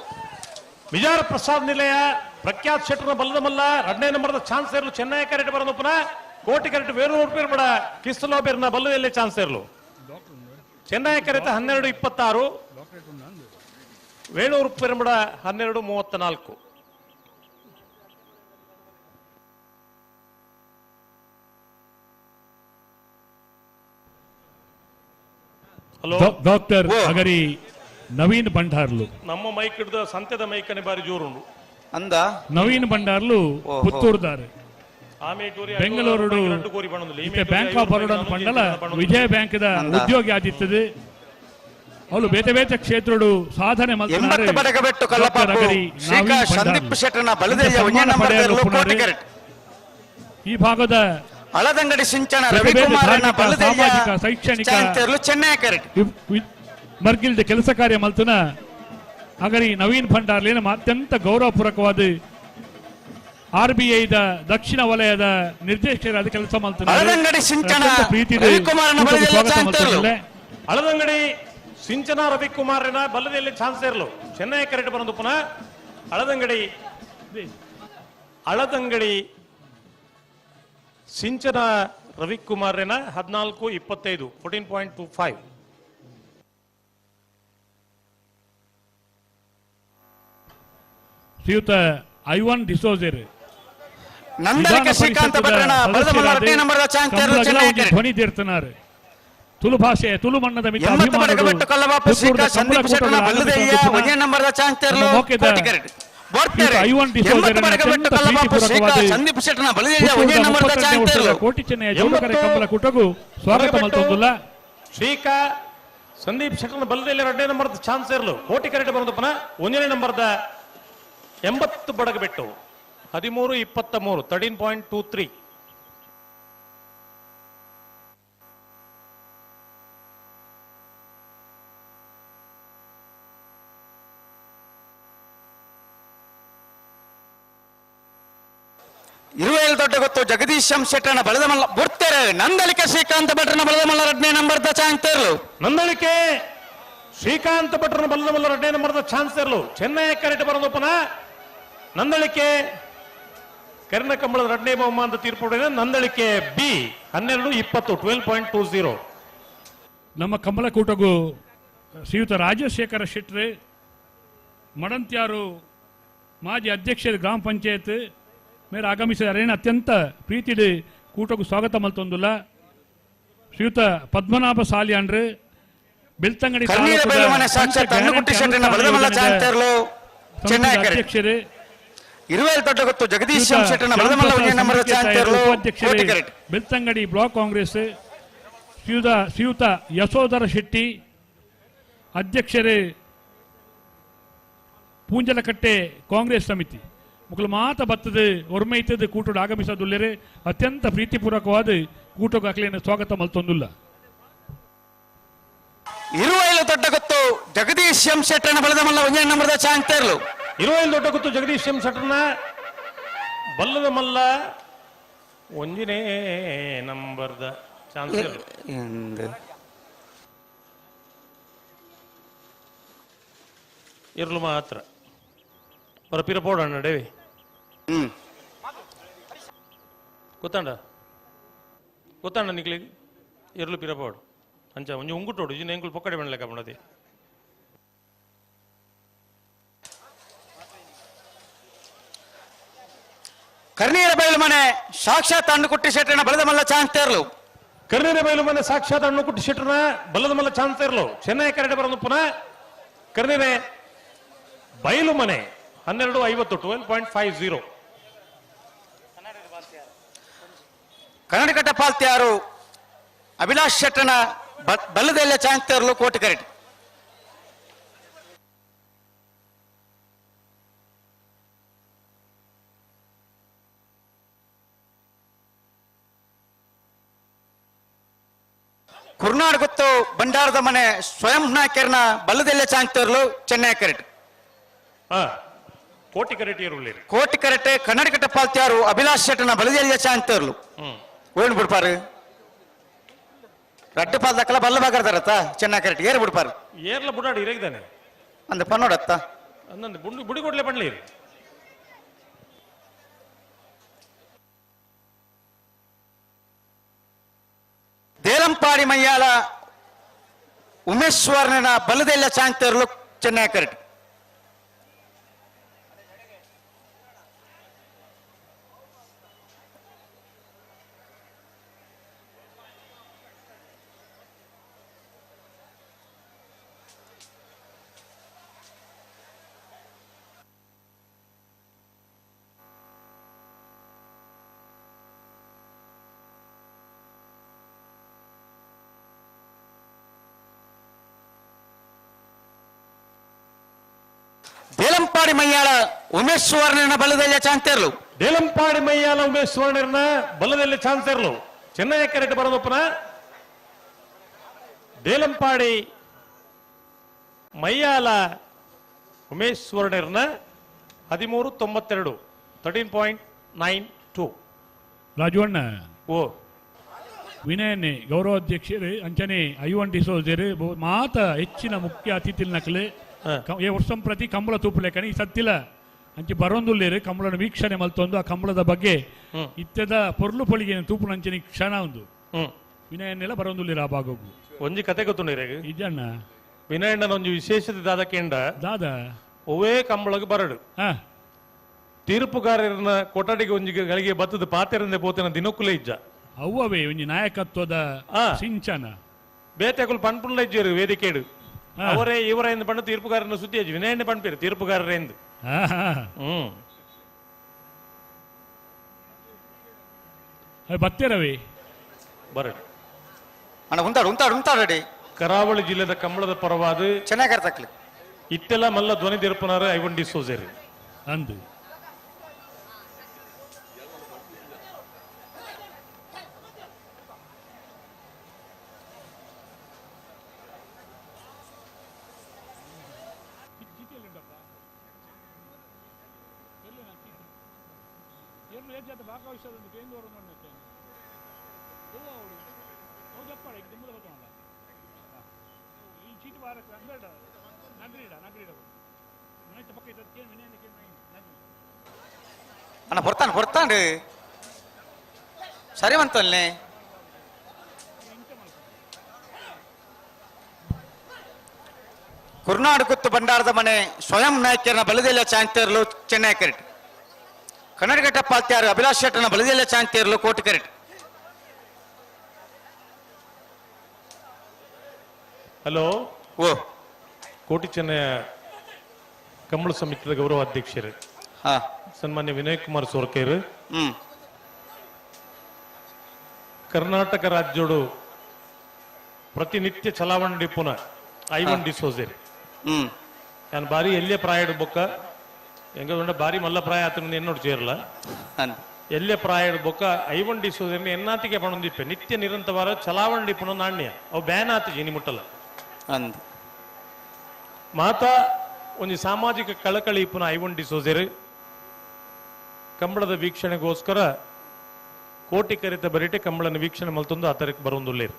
ಮಿಜಾರ್ ಪ್ರಸಾದ್ ನಿಲಯ ಪ್ರಖ್ಯಾತ್ ಶೆಟ್ಟರ್ನ ಬಲ್ಲದ ಮಲ್ಲ ಎರಡನೇ ನಂಬರ್ದ ಚಾನ್ಸ್ ಇರಲು ಚೆನ್ನೈ ಕರೆಟ್ ಬರೋದಪ್ಪನ ಕೋಟಿ ಕರೆಟ್ ವೇಣೂರು ಪೇರ್ಬಡ ಕಿಸ್ತಲೋ ಬೇರ್ನ ಬಲ್ಲದಲ್ಲಿ ಚಾನ್ಸ್ ಇರಲು ಚೆನ್ನೈ ಕರೆತ 12:26 ವೇಣೂರು ಪೆರುಂಬಡ 12:34. ಹಲೋ ಡಾಕ್ಟರ್ ಅಗರಿ ನವೀನ್ ಭಂಡಾರ್ಲು ನಮ್ಮ ಮೈಕ್ ಹಿಡಿದ ಸಂತೆದ ಮೈಕನೆ ಬಾರಿ ಜೋರುಂಡು ಅಂದ ನವೀನ್ ಭಂಡಾರ್ಲು ಪುತ್ತೂರುದಾರೆ ಬೆಂಗಳೂರು ಬ್ಯಾಂಕ್ ಆಫ್ ಬರೋಡ ಪಂಡಲ ವಿಜಯ ಬ್ಯಾಂಕ್ the ಉದ್ಯೋಗಿ ಆದಿತ್ತದೆ. ಅವಳು ಬೇತೆ ಬೇತೆ ಕ್ಷೇತ್ರಡು ಸಾಧನೆ ಈ ಭಾಗದ ಹಳದಂಗಡಿ ಸಿಂಚನ ರವಿಕುಮಾರ್ ಸಾಮಾಜಿಕ ಶೈಕ್ಷಣಿಕ ಮರ್ಗಿಲ್ದ ಕೆಲಸ ಕಾರ್ಯ ಮಲ್ತನ ಅಗರಿ ನವೀನ್ ಭಂಡಾರ್ಲೇನ ಅತ್ಯಂತ ಗೌರವಪೂರ್ವಕವಾದ ಆರ್ ಬಿ ಐದ ದಕ್ಷಿಣ ವಲಯದ ನಿರ್ದೇಶಕರಾದ ಕೆಲಸ ಮಾಡ್ತಾರೆ. ಹಳದಂಗಡಿ ಸಿಂಚನ ರವಿಕುಮಾರ್ನ ಬಲ್ಲದಲ್ಲಿ ಚಾನ್ಸ್ ಇರಲು ಚೆನ್ನೈ ಕರೆಕ್ಟ್ ಬರೋದು ಪುನಃ ಹಳದಂಗಡಿ ಹಳದಂಗಡಿ ಸಿಂಚನ ರವಿಕುಮಾರ್ನ 14:25 14.25. ಶ್ರೀಯುತ ಐವನ್ ಡಿಸೋಜರ್ ನಂದಳಿಕೆ ಶ್ರೀಕಾಂತ ಭಟ್ರನ ಧ್ವನಿ ತೀರ್ತನಾರು ತುಳು ಭಾಷೆ ತುಳು ಮಣ್ಣದ ಮಿತ್ರ ಕೋಟಿ ಚೆನ್ನಯ ಜೋಡುಕರೆ ಕಂಬಳ ಕೂಟಗೂ ಸ್ವಾಗತ ಮಲ್ತೊಂದುಲ್ಲ. ಶ್ರೀಕಾ ಸಂದೀಪ್ ಶೆಟ್ಟರ್ನ ಬಲದಲ್ಲಿ ಎರಡನೇ ನಂಬರ್ ಚಾನ್ಸ್ ಇರಲು ಕೋಟಿ ಕರೆಕ್ಟ್ ಬರೋದು ಪುನಃ ಒಂದನೇ ನಂಬರ್ದ 80 ಬಡಗಬೆಟ್ಟು 13:23 13.23. ಇರುವೇಲ್ ದೊಡ್ಡ ಗೊತ್ತು ಜಗದೀಶ್ ಎಂ ಶೆಟ್ಟರ್ನ ಬಲದ ಮಲ್ಲ ಬರ್ತಾರೆ. ನಂದಳಿಕೆ ಶ್ರೀಕಾಂತ ಭಟ್ರನ ಬಲದ ಮಲ್ಲ ಎರಡನೇ ನಂಬರ್ದ ಚಾನ್ಸ್ ಇರಲು ನಂದಳಿಕೆ ಶ್ರೀಕಾಂತ ಭಟ್ರನ ಬಲದ ಮಲ್ಲ ಎರಡನೇ ನಂಬರ್ದ ಚಾನ್ಸ್ ಇರಲು ಚೆನ್ನೈ ಕರೆಕ್ಟ್ ಬರೋದು ಪುನಃ ನಂದಳಿಕೆ ಕರ್ಣ ಕಂಬಳದ ಎರಡನೇ ಬಹುಮಾನದ ತೀರ್ಪು ನಂದಳಿಕೆ ಬಿ 12:20 12.20. ನಮ್ಮ ಕಂಬಳಕೂಟಗೂ ಶ್ರೀಯುತ ರಾಜಶೇಖರ ಶೆಟ್ರೆ ಮಡಂತ್ಯಾರು ಮಾಜಿ ಅಧ್ಯಕ್ಷರು ಗ್ರಾಮ ಪಂಚಾಯತ್ ಮೇರೆ ಆಗಮಿಸಿದ ಅರೇನ ಅತ್ಯಂತ ಪ್ರೀತಿಡಿ ಕೂಟಕ್ಕೂ ಸ್ವಾಗತ ಮಲ್ತೊಂದುಲ್ಲ. ಶ್ರೀಯುತ ಪದ್ಮನಾಭ ಸಾಲಿಯಾಂಡ್ರು ಬೆಳ್ತಂಗಡಿ ಅಧ್ಯಕ್ಷರು ಬೆಳ್ತಂಗಡಿ ಬ್ಲಾಕ್ ಕಾಂಗ್ರೆಸ್ ಶ್ರೀಯುತ ಯಶೋಧರ ಶೆಟ್ಟಿ ಅಧ್ಯಕ್ಷರೇ ಪೂಂಜಲಕಟ್ಟೆ ಕಾಂಗ್ರೆಸ್ ಸಮಿತಿ ಮುಕ್ಕಳು ಮಾತ ಬತ್ತದು ಒರ್ಮೈತದ ಕೂಟೋಡು ಆಗಮಿಸದುಲ್ಲೇರೆ ಅತ್ಯಂತ ಪ್ರೀತಿಪೂರ್ವಕವಾದ ಕೂಟಕ್ಕೆ ಅಕ್ಲೇನ ಸ್ವಾಗತ ಮಲ್ತೊಂದುಲ್ಲ. ಇರುವೈಲು ದೊಡ್ಡ ಗೊತ್ತು ಜಗದೀಶ್ ಎಂ ಶೆಟ್ಟರ್ನ ಬಲದ ಮಲ್ಲ ಒಂದೇ ನಂಬರ್ದ ಚಾನ್ಸ್ ಇರಲು ಇರುವೈಲು ದೊಡ್ಡ ಗೊತ್ತು ಜಗದೀಶ್ ಎಂ ಶೆಟ್ಟರ್ನ ಬಲ್ಲದ ಮಲ್ಲ ಒಂದಿನೇ ನಂಬರ್ದ ಚಾನ್ಸ್ ಇರಲು ಇರಲು ಮಾತ್ರ ಪರಪಿರ ಪೋಡಣ್ಣ ಡೇವಿ ಗೊತ್ತಾಂಡ ಗೊತ್ತಾಂಡ ನಿಕ್ಲಿ ಇರ್ಲು ಪಿರ ಪೋಡು ಅಂಚ ಒಂಜಿ ಉಂಗುಟೋಡು ಇಜಿನ ಎಂಕುಲು ಪೊಕ್ಕಡೆ ಬಣ್ಣಲೆಕ್ಕ ಪಂಡತಿ. ಕರ್ನೀರ ಬೈಲು ಮನೆ ಸಾಕ್ಷಾತ್ ಅಣ್ಣುಕುಟ್ಟಿ ಶೆಟ್ಟರ್ನ ಬಲದ ಮಲ್ಲ ಚಾನ್ಸ್ ಇರಲು ಕರ್ನೀರ ಬೈಲು ಮನೆ ಸಾಕ್ಷಾತ್ ಅಣ್ಣುಕುಟ್ಟಿ ಶೆಟ್ಟರ್ನ ಬಲದ ಮಲ್ಲ ಚಾನ್ಸ್ ಇರಲು ಚೆನ್ನೈ ಕರೆಡೆ ಬರೋದು ಪುನಃ ಕರ್ನೀರೆ ಬೈಲು ಮನೆ 12:50 12.50. ಕನ್ನಡಕಟ್ಟ ಪಾಲ್ತಿಯಾರು ಅಭಿಲಾಷ್ ಶೆಟ್ಟನ ಬಲ್ಲದೆಲ್ಲ ಚಾನ್ಸ್ ತರಲು ಕೋಟಿ ಕರೆಟ್. ಕುರ್ನಾಡ್ ಗೊತ್ತು ಭಂಡಾರದ ಮನೆ ಸ್ವಯಂ ನಾಯಕರನ ಬಲ್ಲದೆಲ್ಲ ಚಾನ್ಸ್ ತರಲು ಚೆನ್ನೈ ಕರೆಟ್. ಕೋಟಿ ಕರೆಟ್ ಇರುಳ್ಳಿ ಕೋಟಿ ಕರೆಟೆ ಕನ್ನಡಕಟ್ಟ ಪಾಲ್ತಿಯಾರು ಅಭಿಲಾಷ್ ಶೆಟ್ಟನ ಬಲದೆಲ್ಲ ಚಾನ್ಸ್ ತರಲು ಏನು ಬಿಡ್ಪಾರು ರಡ್ಡು ಪಾಲ್ದಕ್ಕಲ್ಲ ಬಲ್ಲ ಬಾಗರ್ದಾರತ್ತ ಚೆನ್ನ ಕರೆಕ್ಟ್ ಏರ್ ಬಿಡ್ಪಾರು ಏರ್ಲ ಬುಡಾಡಿ ಇರಗಿದ್ದಾನೆ ಅಂದ ಪನ್ನೋಡತ್ತ ಅಂದಂದು ಬುಡಿ ಕೊಡ್ಲೆ ಪಂಡ್ಲಿ. ದೇಲಂಪಾಡಿ ಮಯ್ಯಾಲ ಉಮೇಶ್ವರನ ಬಲದೆಲ್ಲ ಚಾಂತರ್ಲು ಚೆನ್ನೈ ಕರೆಟ್. ದೇಲಂಪಾಡಿ ಮಯ್ಯಾಳ ಉಮೇಶ್ ಸುವರ್ಣನ ಬಲದಲ್ಲಿ ಚಾನ್ಸೇರ್ಲು. ದೇಲಂಪಾಡಿ ಮಯ್ಯಾಳ ಉಮೇಶ್ ಸುವರ್ಣನ ಬಲದಲ್ಲಿ ಚಾನ್ಸೇರ್ಲು. ಚೆನ್ನೈ ಕರೆಟ್ ಬರೋದಪ್ಪನ ದೇಲಂಪಾಡಿ ಮಯ್ಯಾಲ ಉಮೇಶ್ ಸುವರ್ಣರ್ನ 13.92 13.92. ರಾಜವಣ್ಣ ಓ ವಿನಯನೆ ಗೌರವಾಧ್ಯಕ್ಷರು ಅಂಚನೆ ಐವನ್ ಡಿಸೋಜರು ಮಾತ ಹೆಚ್ಚಿನ ಮುಖ್ಯ ಅತಿಥಿ ನಕಲು ಈ ವರ್ಷ ಪ್ರತಿ ಕಂಬಳ ತೂಪುಲೇಕನೆ ಈ ಸತ್ತಿಲ ಅಂಚೆ ಬರೋಂದುಲ್ಲೇರು ಕಂಬಳನ ವೀಕ್ಷಣೆ ಮಲ್ತೊಂದು ಆ ಕಂಬಳದ ಬಗ್ಗೆ ಇತ್ಯದ ಪೊರ್ಲು ಪೊಳಿಗೆ ತೂಪುನಂಚನೆ ಕ್ಷಣ ಒಂದು ವಿನಯನ್ನೆಲ್ಲ ಬರೋಂದುಲ್ಲೇರು ಆ ಭಾಗಕ್ಕೂ. ಒಂಜಿ ಕತೆ ಗೊತ್ತುಂಡಿರ ಇಜ್ಜಣ್ಣ ವಿನಯಣ್ಣನ ಒಂಜಿ ವಿಶೇಷತೆ ದಾದ ಕೇಂಡ ದಾದ ಒವೇ ಕಂಬಳಗ್ ಬರಡು ತೀರ್ಪುಗಾರರನ್ನ ಕೊಠಡಿಗೆ ಒಂಜಿ ಗಳಿಗೆ ಬತ್ತದ ಪಾತೆರಂದೆ ಪೋತಿನ ದಿನಕ್ಕುಲೇ ಇಜ್ಜ ಅವ್ವವೇ ಒಂಜಿ ನಾಯಕತ್ವದ ಸಿಂಚನ ಬೇತೆಕುಲು ಪನ್ಪುಂಡ ಇಜ್ಜೇರು ವೇದಿಕೆಡು ಅವರೇ ಇವರ ಎಂದು ಪಣ್ಣು ತೀರ್ಪುಗಾರನ ಸುದ್ದಿ ಅಜ್ಜಿ ವಿನಯಣ್ಣ ಪಣ್ಪೇರು ತೀರ್ಪುಗಾರರೆಂದು. ಬತ್ತೇರವೇ ಬರಡು ಅಣ್ಣ ಉಂತಾಡು ಉಂತಾಡು ಉಂತಾಡಿ. ಕರಾವಳಿ ಜಿಲ್ಲೆದ ಕಂಬಳದ ಪರವಾದ ಚೆನ್ನಾಗಿ ತಕ್ಲಿ ಇತ್ತೆಲ್ಲ ಮಲ್ಲ ಧ್ವನಿ ತೀರ್ಪುನಾರ ಐವನ್ ಡಿಸೋಜೇರಿ ಅಂದು ಅಣ್ಣ ಬರ್ತಾನೆ ಬರ್ತಾನೆ ಸರಿ ಬಂತಲ್ಲೇ. ಕುರ್ನಾಡು ಗುತ್ತು ಭಂಡಾರದ ಮನೆ ಸ್ವಯಂ ನಾಯಕರನ್ನ ಬಲದೆಲ್ಲ ಚಾಂತೇರ್ಲು ಚೆನ್ನೈ ಕರೆಟ್. ಕನ್ನಡಘಟ್ಟ ಪಾಲ್ತ್ಯಾರು ಅಭಿಲಾಷ್ ಶೆಟ್ಟನ ಬಲದೆಲ್ಲ ಚಾಂತೇರ್ಲು ಕೋಟಿ ಕರೆಟ್. ಹಲೋ ಓ ಕೋಟಿ ಚೆನ್ನಯ ಕಂಬಳ ಸಮಿತಿಯ ಗೌರವ ಅಧ್ಯಕ್ಷರು ಸನ್ಮಾನ್ಯ ವಿನಯ್ ಕುಮಾರ್ ಸೋರ್ಕೇರು ಕರ್ನಾಟಕ ರಾಜ್ಯೋಡು ಪ್ರತಿನಿತ್ಯ ಚಲಾವಣೆ ಪುನಃ ಐವನ್ ಡಿಸೋಜೇರಿ. ನಾನು ಬಾರಿ ಎಲ್ಲೇ ಪ್ರಾಯಡ್ ಬೊಕ್ಕ ಹೆಂಗ ಬಾರಿ ಮಲ್ಲ ಪ್ರಾಯ ಆತನ ಎನ್ನೋಡು ಸೇರಲ್ಲ ಎಲ್ಲೇ ಪ್ರಾಯಡ್ ಬೊಕ್ಕ ಐವನ್ ಡಿಸೋಜೇರಿ ಎನ್ನಾತಿಗೆ ಪಣೊಂದಿಪ್ಪೆ ನಿತ್ಯ ನಿರಂತವಾರ ಚಲಾವಣೆ ಪುನಃ ನಾಣ್ಯ ಅವು ಬ್ಯಾನ್ ಆತ ಇನಿ ಮುಟ್ಟಲ್ಲ. ಮಾತಾ ಒಂದು ಸಾಮಾಜಿಕ ಕಳಕಳಿ ಪುನಃ ಐವನ್ ಡಿಸೋಜೇರಿ ಕಂಬಳದ ವೀಕ್ಷಣೆಗೋಸ್ಕರ ಕೋಟಿ ಕರಿತ ಬರಿಟೆ ಕಂಬಳನ ವೀಕ್ಷಣೆ ಮಲ್ತೊಂದು ಆತರಕ್ಕೆ ಬರೋಂದುಲ್ಲೇರು.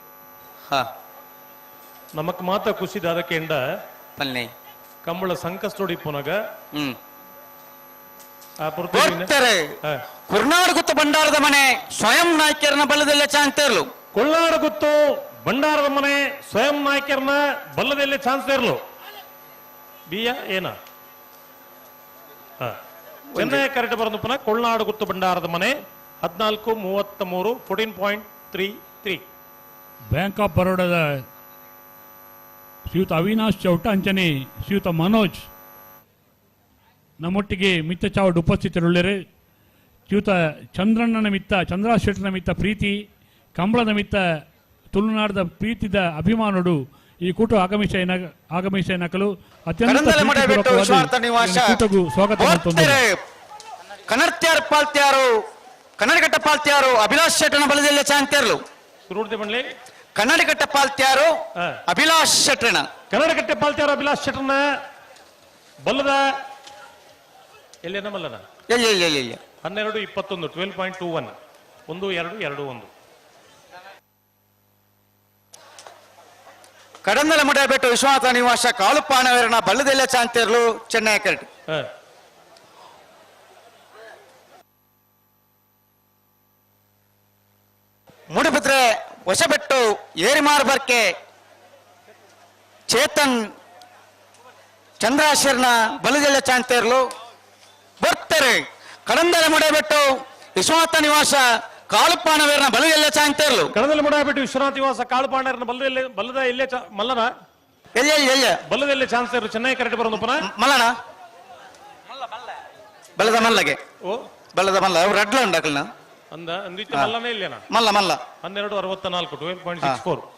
ನಮಕ್ ಮಾತ ಖುಷಿ ದಾದಕೆಂಡ ಕಂಬಳ ಸಂಕಷ್ಟೋಡಿ ಪುನಗ ಕುರ್ನಾಡು ಗುತ್ತು ಭಂಡಾರದ ಮನೆ ಸ್ವಯಂ ನಾಯಕರನ್ನ ಬಲ್ಲದಲ್ಲೇ ಚಾನ್ಸೇರ್ಲು. ಕೊಲ್ನಾಡು ಗುತ್ತು ಭಂಡಾರದ ಮನೆ ಸ್ವಯಂ ನಾಯಕರನ್ನ ಬಲ್ಲದಲ್ಲೇ ಚಾನ್ಸೇರ್ಲು. ಬಿಯ ಏನ ಚೆನ್ನೈ ಕರೆಕ್ಟ್ ಬರೋದು ಪುನಃ ಕೊಲ್ನಾಡು ಗುತ್ತು ಭಂಡಾರದ ಮನೆ 14.33 14.33. ಬ್ಯಾಂಕ್ ಆಫ್ ಬರೋಡಾದ ಶ್ರೀಯುತ ಅವಿನಾಶ್ ಚೌಟ ಅಂಚನೆ ಶ್ರೀಯುತ ಮನೋಜ್ ನಮ್ಮೊಟ್ಟಿಗೆ ಮಿತ್ತ ಚಾವಡ್ ಉಪಸ್ಥಿತರುಳ್ಳರೆ. ಶ್ರೀಯುತ ಚಂದ್ರಣ್ಣನ ಮಿತ್ತ ಚಂದ್ರ ಶೆಟ್ಟನ ಮಿತ್ತ ಪ್ರೀತಿ, ಕಂಬಳದ ಮಿತ್ತ ತುಳುನಾಡದ ಪ್ರೀತಿದ ಅಭಿಮಾನುಡು ಈ ಕೂಟ ಆಗಮಿಸ ನಕಲು ಅತ್ಯಂತ ಕೂಟಗೂ ಸ್ವಾಗತ. ಕನ್ನಡ್ತ್ಯಾರು ಪಾಲ್ತ್ಯಾರು ಕನ್ನಡಘಟ್ಟ ಪಾಲ್ತ್ಯಾರು ಅಭಿಲಾಷ್ ಶೆಟ್ಟನ ಬಲದಲ್ಲೇ ಚಾಂತೇರ್ಲು. ಕನ್ನಡಘಟ್ಟ ಪಾಲ್ತ್ಯಾರು ಅಭಿಲಾಷ್ ಶೆಟ್ಟನ ಕನ್ನಡಘಟ್ಟ ಪಾಲ್ತ್ಯಾರು ಅಭಿಲಾಷ್ ಶೆಟ್ಟನ ಬಲ್ಲದ ಎಲ್ಲಿ ಮಲ್ಲನ ಎಲ್ಲಿ ಎಲ್ಲಿ ಎಲ್ಲಿ 12.21 12.21 1 2 2 1. ಕಡಂದಲ ಮುಡಬೆಟ್ಟು ವಿಶ್ವನಾಥ ನಿವಾಸ ಕಾಳುಪಾಣವರನ ಬಲ್ಲದೆಲ್ಲ ಚಾಂತೇರ್ಲು ಚೆನ್ನೈ ಕರೆಟ್. ಮೂಡುಬಿದ್ರೆ ಹೊಸಬೆಟ್ಟು ಏರಿಮಾರ್ ಬರ್ಕೆ ಚೇತನ್ ಚಂದ್ರಾಶರ್ನ ಬಲದೆಲ್ಲ ಚಾಂತೇರ್ಲು ಬರ್ತಾರೆ. ಕಡಂದಲ ಮುಡಬೆಟ್ಟು ವಿಶ್ವನಾಥ ನಿವಾಸ ಕಾಳುಪಾಣವರನ ಬಲದೆಲ್ಲ ಚಾಂತೇರ್ಲು. ಕಡಂದಲ ಮುಡಬೆಟ್ಟು ವಿಶ್ವನಾಥ ನಿವಾಸ ಕಾಳುಪಾಣವರನ ಬಲದ ಎಲ್ಲೇ ಮಲ್ಲನ ಎಲ್ಲ ಬಲದೆಲ್ಲ ಚಾನ್ಸೇರ್ಲು ಚೆನ್ನೈ ಕರೆಕ್ಟ್ ಬರೋದು ಪುನಃ ಮಲ್ಲನ ಬಲದ ಮಲ್ಲಗೆ ಓ ಬಲದ ಮಲ್ಲ ಅವ್ರು ರಡ್ಲ ಉಂಡಾಕಲ್ನ ಅಂದ ಅಂದಿತ್ತು ಮಲ್ಲನೇ ಇಲ್ಲೇನಾ ಮಲ್ಲ ಮಲ್ಲ 12:64 12.64.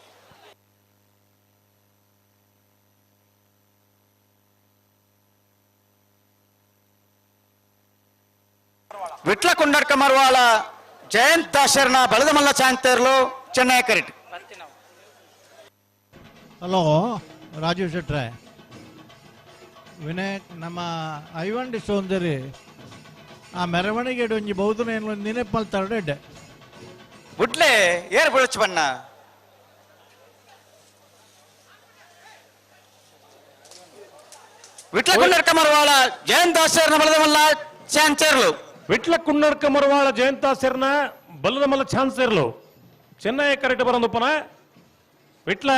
ವಿಟ್ಲ ಕೊಂಡಡ್ಕ ಮರುವಾಳ ಜಯಂತ್ ದಾಶರ್ನ ಬಲದ ಮಲ್ಲ ಚಾಂತೇರ್ಲು ಚೆನ್ನೈ ಕರೆಟ್. ಹಲೋ ರಾಜೀವ್ ಶೆಟ್ರೆ, ವಿನಾಯಕ್ ನಮ್ಮ ಐವಂಡಿ ಸೌಂದರ್ಯ ಆ ಮೆರವಣಿಗೆ ಒಂಜಿ ಬೌದ್ಧನ ನೆನಪಲ್ ತರಡೆ ಬುಡ್ಲೆ ಏರ್ ಬುಳಚ್ ಬಣ್ಣ ವಿಟ್ಲ ಕುಂಡರ್ಕ ಮರುವಾಳ ಜಯಂತ್ ದಾಸರ್ನ ಬಲದ ಮಲ್ಲ ಚಾನ್ಸೇರ್ಲು. ವಿಟ್ಲ ಕುಂಡರ್ಕ ಮರುವಾಳ ಜಯಂತ್ ದಾಸರ್ನ ಬಲದ ಮಲ್ಲ ಚಾನ್ಸೇರ್ಲು ಚೆನ್ನೈ ಕರೆಕ್ಟ್ ಬರೋದು ಪುನಃ ವಿಟ್ಲ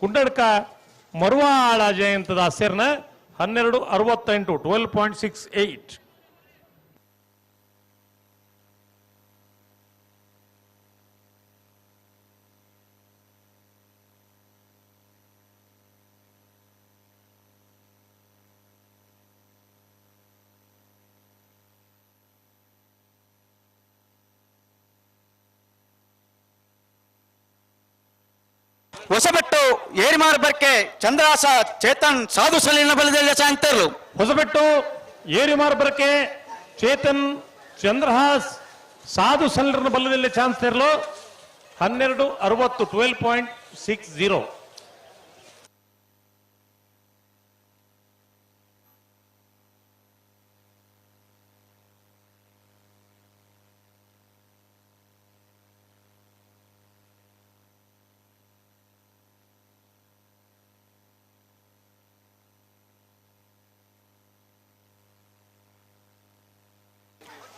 ಕುಂಡಡ್ಕ ಮರುವಾಳ ಜಯಂತ ದಾಸರ್ನ 12:68 12.68. ಹೊಸಬೆಟ್ಟು ಏರಿಮಾರ್ ಬರ್ಕೆ ಚಂದ್ರಾಸ ಚೇತನ್ ಸಾಧು ಸಲೀನ ಬಲದೆಲ್ಲ ಚಾಂತೇರ್ಲು. ಹೊಸಬೆಟ್ಟು ಏರಿಮಾರ್ ಬರ್ಕೆ ಚೇತನ್ ಚಂದ್ರಹಾಸ್ ಸಾಧು ಸಲೀನ ಬಲದಲ್ಲಿ ಚಾನ್ಸೇರ್ಲು 12:60 12.60.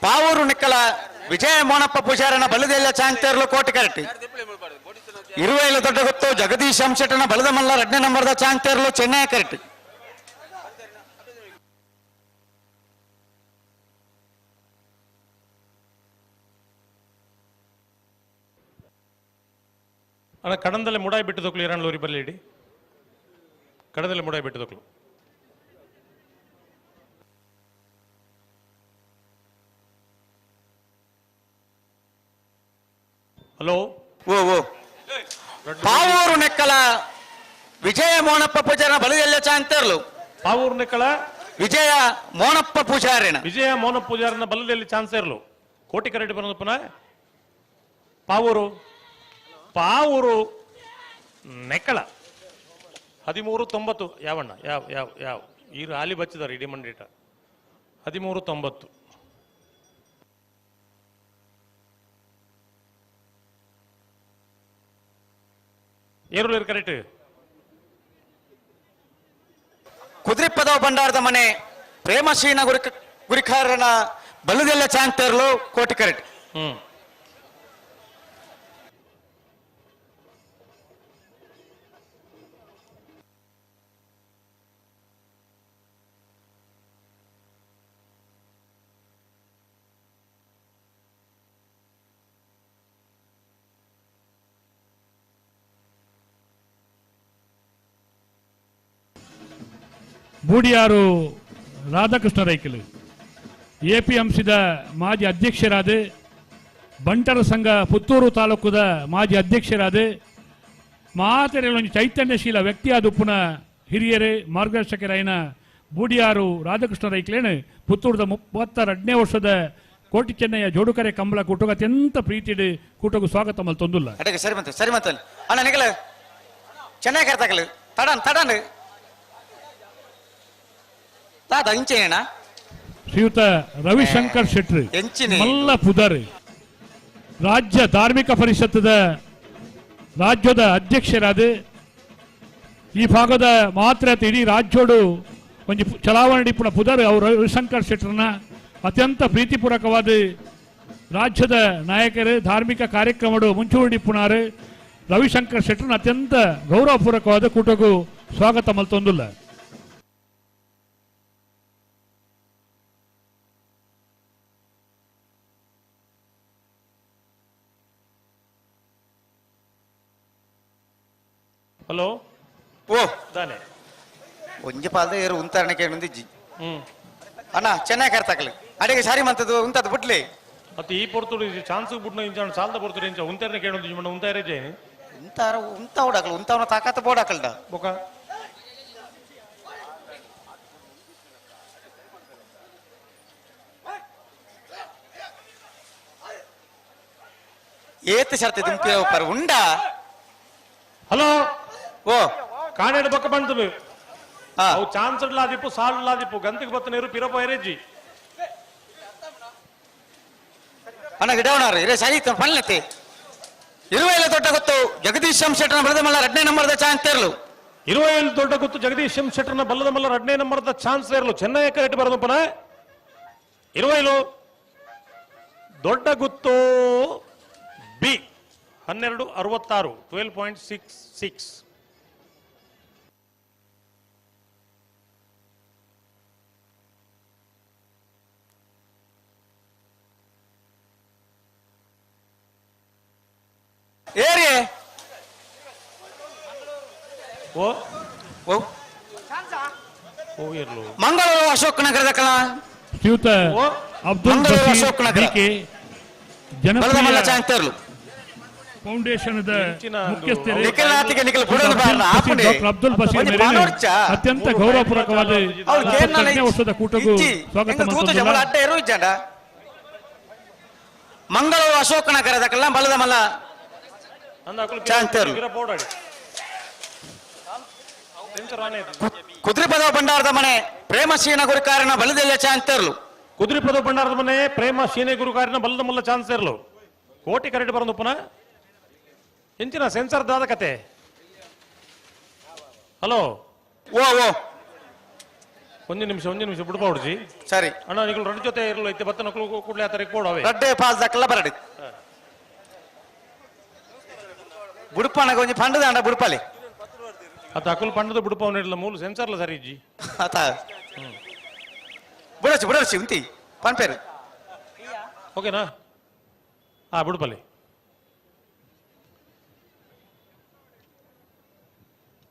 ಪಾವೂರು ನಿಕ್ಕಲ ವಿಜಯ ಮೋನಪ್ಪ ಪೂಜಾರನ ಬಲದೆಲ್ಲ ಚಾಂತೇರ್ಲು ಕೋಟೆ ಕರೆಟ್ಟಿ. ಇರುವೈಲು ದೊಡ್ಡ ಗೊತ್ತು ಜಗದೀಶ್ ಅಂಶಟನ ಬಲದ ಮಲ್ಲ 2ನೇ ನಂಬರ್ದ ಚಾಂತೇರ್ಲು ಚೆನ್ನೈ ಕರೆಟ್ಟಿ. ಅಣ್ಣ ಕಡಂದಲ್ಲೇ ಮುಡಾಯಿ ಬಿಟ್ಟು ದೊಕ್ಲು ಇರಾನ್ ಲೋರಿ ಬರಲಿ ಇಡಿ ಕಡದಲ್ಲೇ ಮುಡಾಯಿ ಬಿಟ್ಟು ದೊಕ್ಲು. ಹಲೋ ಓ ಓ ಪಾವೂರು ನೆಕ್ಕಲ ವಿಜಯ ಮೋನಪ್ಪ ಪೂಜಾರನ ಬಲದೆಲ್ಲ ಚಾಂತೇರ್ಲು. ಪಾವೂರು ನೆಕ್ಕಲ ವಿಜಯ ಮೋನಪ್ಪ ಪೂಜಾರಿನ ವಿಜಯ ಮೋನಪ್ಪ ಪೂಜಾರನ ಬಲದಲ್ಲಿ ಚಾನ್ಸೇರ್ಲು ಕೋಟಿ ಕರೆಕ್ಟ್ ಬರೋದು ಪುನಃ ಪಾವೂರು ಪಾವೂರು ನೆಕ್ಕಳ 13:90 ಯಾವಣ್ಣ ಯಾವ ಯಾವ ಯಾವ ಈ ರಾಲಿ ಬಚ್ಚಿದಾರೆ ಇಡೀ ಮಂಡೀಟ 13:90. ಏರುಲೇರು ಕರೆಕ್ಟ್. ಕುದ್ರಿಪದವ ಭಂಡಾರದ ಮನೆ ಪ್ರೇಮಶೀನ ಗುರಿಕಾರನ ಬಲದೆಲ್ಲ ಚಾಂತೇರ್ಲು ಕೋಟಿ ಕರೆಕ್ಟ್. ಬೂಡಿಯಾರು ರಾಧಾಕೃಷ್ಣ ರೈಕಲು ಎಪಿಎಂಸಿದ ಮಾಜಿ ಅಧ್ಯಕ್ಷರಾದ, ಬಂಟರ ಸಂಘ ಪುತ್ತೂರು ತಾಲೂಕುದ ಮಾಜಿ ಅಧ್ಯಕ್ಷರಾದ, ಮಾತೆರೆಲೊಂಜಿ ಚೈತನ್ಯಶೀಲ ವ್ಯಕ್ತಿಯಾದ ಉಪ್ಪುನ ಹಿರಿಯರೇ ಮಾರ್ಗದರ್ಶಕರಾಯಿನ ಬೂಡಿಯಾರು ರಾಧಾಕೃಷ್ಣ ರೈಕ್ಲೇನು ಪುತ್ತೂರದ 32ನೇ ವರ್ಷದ ಕೋಟಿ ಚೆನ್ನಯ್ಯ ಜೋಡುಕರೆ ಕಂಬಳ ಕೂಟಗ ಅತ್ಯಂತ ಪ್ರೀತಿಡು ಕೂಟಗೂ ಸ್ವಾಗತ ಮಲ್ತೊಂದುಲ್ಲ. ಸರಿ ಬಂತು ಸರಿ ಬಂತು ಅಣ್ಣ ನಿಗಲ ಚೆನ್ನಾಗಿ ಅರ್ಥಾಗಲು ತಡನ್ ತಡನ್ ತಾತ ಇಂಚೇನ ಶ್ರೀಯುತ ರವಿಶಂಕರ್ ಶೆಟ್ಟಿ ಮಲ್ಲ ಪುದರ್ ರಾಜ್ಯ ಧಾರ್ಮಿಕ ಪರಿಷತ್ತದ ರಾಜ್ಯದ ಅಧ್ಯಕ್ಷರಾದ ಈ ಭಾಗದ ಮಾತ್ರ ಇಡೀ ರಾಜ್ಯೋಡು ಒಂಜಿ ಚಲಾವಣೆ ಇಪ್ಪುನ ಪುದರ್ ಅವರು ರವಿಶಂಕರ್ ಶೆಟ್ಟರ್ನ ಅತ್ಯಂತ ಪ್ರೀತಿಪೂರ್ವಕವಾದ ರಾಜ್ಯದ ನಾಯಕರು ಧಾರ್ಮಿಕ ಕಾರ್ಯಕ್ರಮಡು ಮುಂಚೂಣಿ ಇಪ್ಪುನಾರು ರವಿಶಂಕರ್ ಶೆಟ್ಟರ್ನ ಅತ್ಯಂತ ಗೌರವಪೂರ್ವಕವಾದ ಕೂಟಕ್ಕೂ ಸ್ವಾಗತ ಮಲ್ತೊಂದುಲ್ಲ. ಹಲೋ ಓ ದಾನೆ ಒಂಜಿ ಪಾಲ್ದ ಏರು ಉಂತಾರಣೆ ಕೇಳುಂದಿಜ್ಜಿ ಅಣ್ಣ ಚೆನ್ನಾಗಿ ಕರ್ತಾಕಲಿ ಅಡಿಗೆ ಸಾರಿ ಮಂತದ್ದು ಉಂತದ್ದು ಬುಟ್ಲಿ ಮತ್ತೆ ಈ ಪೊರ್ತುಡು ಚಾನ್ಸ್ ಬುಟ್ನ ಇಂಚ ಸಾಲದ ಪೊರ್ತುಡು ಇಂಚ ಉಂತಾರನೆ ಕೇಳುಂದಿಜ್ಜಿ ಮಣ್ಣ ಉಂತಾರೆ ಜೈನ್ ಉಂತಾರ ಉಂತ ಓಡಾಕಲು ಉಂತಾವನ ತಾಕತ್ತ ಬೋಡಾಕಲ್ಡ ಬೊಕ ಏತ್ ಶರ್ತಿ ದುಂಪಿ ಪರ್ ಉಂಡಾ. ಹಲೋ ಓ ಕಾಣೆಡ್ ಬೊಕ್ಕ ಬಂತು ಅವು ಚಾನ್ಸ್ ಲಾದಿಪ್ಪು ಸಾಲ್ ಲಾದಿಪ್ಪು ಗಂತಿಗೆ ಬತ್ತ ನೀರು ಪಿರಪ ಎರೆಜ್ಜಿ ಅಣ್ಣ ಗಿಡವನಾರು ಇರೇ ಸರಿ ಪನ್ಲತ್ತೆ ಇರುವೈಲ ದೊಡ್ಡ ಗೊತ್ತು ಜಗದೀಶ್ ಎಂ ಶೆಟ್ಟರ್ನ ಬಲದ ಮಲ್ಲ ಎರಡನೇ ನಂಬರ್ದ ಚಾನ್ಸ್ ತೇರ್ಲು. ಇರುವೈಲ್ ದೊಡ್ಡ ಗೊತ್ತು ಜಗದೀಶ್ ಎಂ ಶೆಟ್ಟರ್ನ ಬಲ್ಲದ ಮಲ್ಲ ಎರಡನೇ ನಂಬರ್ದ ಚಾನ್ಸ್ ತೇರ್ಲು. ಚೆನ್ನೈ ಕರೆಕ್ಟ್ ಬರೋದಪ್ಪನ ಇರುವೈಲು ದೊಡ್ಡ ಗುತ್ತು ಬಿ 12.66 12.66. ಏರಿ ಓ ಓ ಹೋಗಿರ್ಲು ಮಂಗಳೂರು ಅಶೋಕ್ ನಗರದ ಕಲ ಶ್ರೀಯುತ ಅಬ್ದುಲ್ ಮಂಗಳೂರು ಅಶೋಕ್ ಬಶೀರ್ ನಗರ ಡಿಕೆ ಜನಪ್ರಿಯ ಚಾನ್ಸ್ ಫೌಂಡೇಶನ್ ಮುಖ್ಯಸ್ಥರು ಡಾಕ್ಟರ್ ಅಬ್ದುಲ್ ಬಶೀರ್ ಮೇರೆಗೆ ಅತ್ಯಂತ ಗೌರವಪೂರ್ವಕವಾದ ವರ್ಷದ ಕೂಟಕ್ಕೂ ಸ್ವಾಗತ. ಮಂಗಳೂರು ಅಶೋಕ್ ನಗರದ ಕಲ್ಲ ಬಲದ ಮಲ್ಲ ಕುದ್ರಿಪದ ಭಂಡಾರದ ಮನೆ ಪ್ರೇಮ ಶೀನ ಗುರುಕಾರನ ಬಲದೆಲ್ಲ ಚಾನ್ಸ್ ತೇರ್ಲು. ಕುದ್ರಿಪದ ಭಂಡಾರದ ಮನೆ ಪ್ರೇಮ ಶೀನೆ ಗುರುಕಾರನ ಬಲದ ಮಲ್ಲ ಚಾನ್ಸ್ ತೇರ್ಲು. ಕೋಟಿ ಕರೆಕ್ಟ್ ಬರೋದಪ್ಪನ ಎಂಚಿನ ಸೆನ್ಸರ್ ದಾದ ಕತೆ. ಹಲೋ ಓ ಓ ಒಂದು ನಿಮಿಷ ಒಂದು ನಿಮಿಷ ಬಿಡ್ಬಾ ಹುಡ್ಜಿ. ಸರಿ ಅಣ್ಣ ನೀವು ರಡ್ಡು ಜೊತೆ ಇರಲು ಐತೆ ಬತ್ತ ನಕ್ಲು ಕೂಡಲೇ ಆತರ ಕೊಡವೆ ರಡ್ಡೆ ಪಾಸ್ ದಕ್ಕಲ್ಲ ಬರಡಿ ಬುಡುಪನಗ ಒಂಜಿ ಪಂಡದ ಅಣ್ಣ ಬುಡುಪಾಲಿ ಅತ್ತ ಅಕುಲ್ ಪಂಡದ ಬುಡುಪವನ ಇರಲ್ಲ ಮೂಲು ಸೆನ್ಸರ್ಲ ಸರಿ ಇಜ್ಜಿ ಆತ ಬುಡಚಿ ಬುಡಚಿ ಉಂತಿ ಪನ್ಪೇರು ಓಕೆನಾ ಹಾ ಬುಡುಪಲ್ಲಿ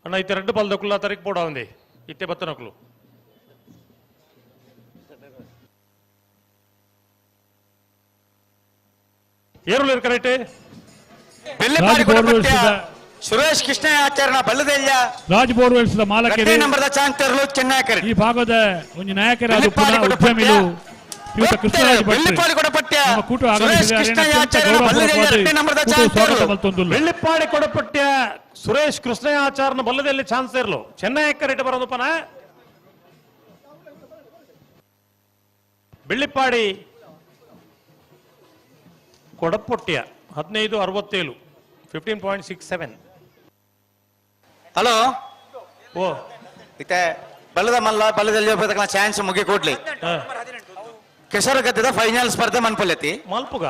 ಅಣ್ಣ ಇತ್ತೆ ರೆಡ್ಡು ಪಾಲ್ ದಕ್ಕುಲ್ಲ ತರಿಕ್ ಪೋಡ ಒಂದಿ ಇತ್ತೆ ಬತ್ತನಕ್ಲು ಏರುಲೇರು ಕರೆಕ್ಟ್. ಸುರೇಶ್ ಕೃಷ್ಣ ಆಚಾರ್ಯನ ಬಲ್ಲದೆಲ್ಲ ರಾಜ್ ಬೋರ್ವೆಲ್ಸ್ ಮಾಲಕರು ನಂಬರ್ದ ಚಾನ್ಸ್ ಚೆನ್ನೈ ಈ ಭಾಗದ ಒಂದು ನಾಯಕರಾದ ಉದ್ಯಮಿಗಳು ಕೃಷ್ಣರಾಜ ಬೆಳ್ಳಿಪ್ಪಾಡಿ ಕೊಡಪಟ್ಯ ಸುರೇಶ್ ಕೃಷ್ಣಯಾಚಾರ್ಯನ ಬಲ್ಲದಲ್ಲಿ ಚಾನ್ಸ್ ಇರಲು ಚೆನ್ನೈ ಕರೆಕ್ಟ್ ಬರೋದಪ್ಪನ ಬೆಳ್ಳಿಪ್ಪಾಡಿ ಕೊಡಪೊಟ್ಯ 15.67 15.67. ಹಲೋ ಓ ಇತ್ತೆ ಬಲ್ಲದ ಮಲ್ಲ ಬಲ್ಲದಲ್ಲಿ ಚಾನ್ಸ್ ಮುಗಿ ಕೂಡ್ಲಿ ಕೆಸರು ಗದ್ದದ ಫೈನಲ್ ಸ್ಪರ್ಧೆ ಮನ್ಪಲ್ಯತಿ ಮಲ್ಪುಗ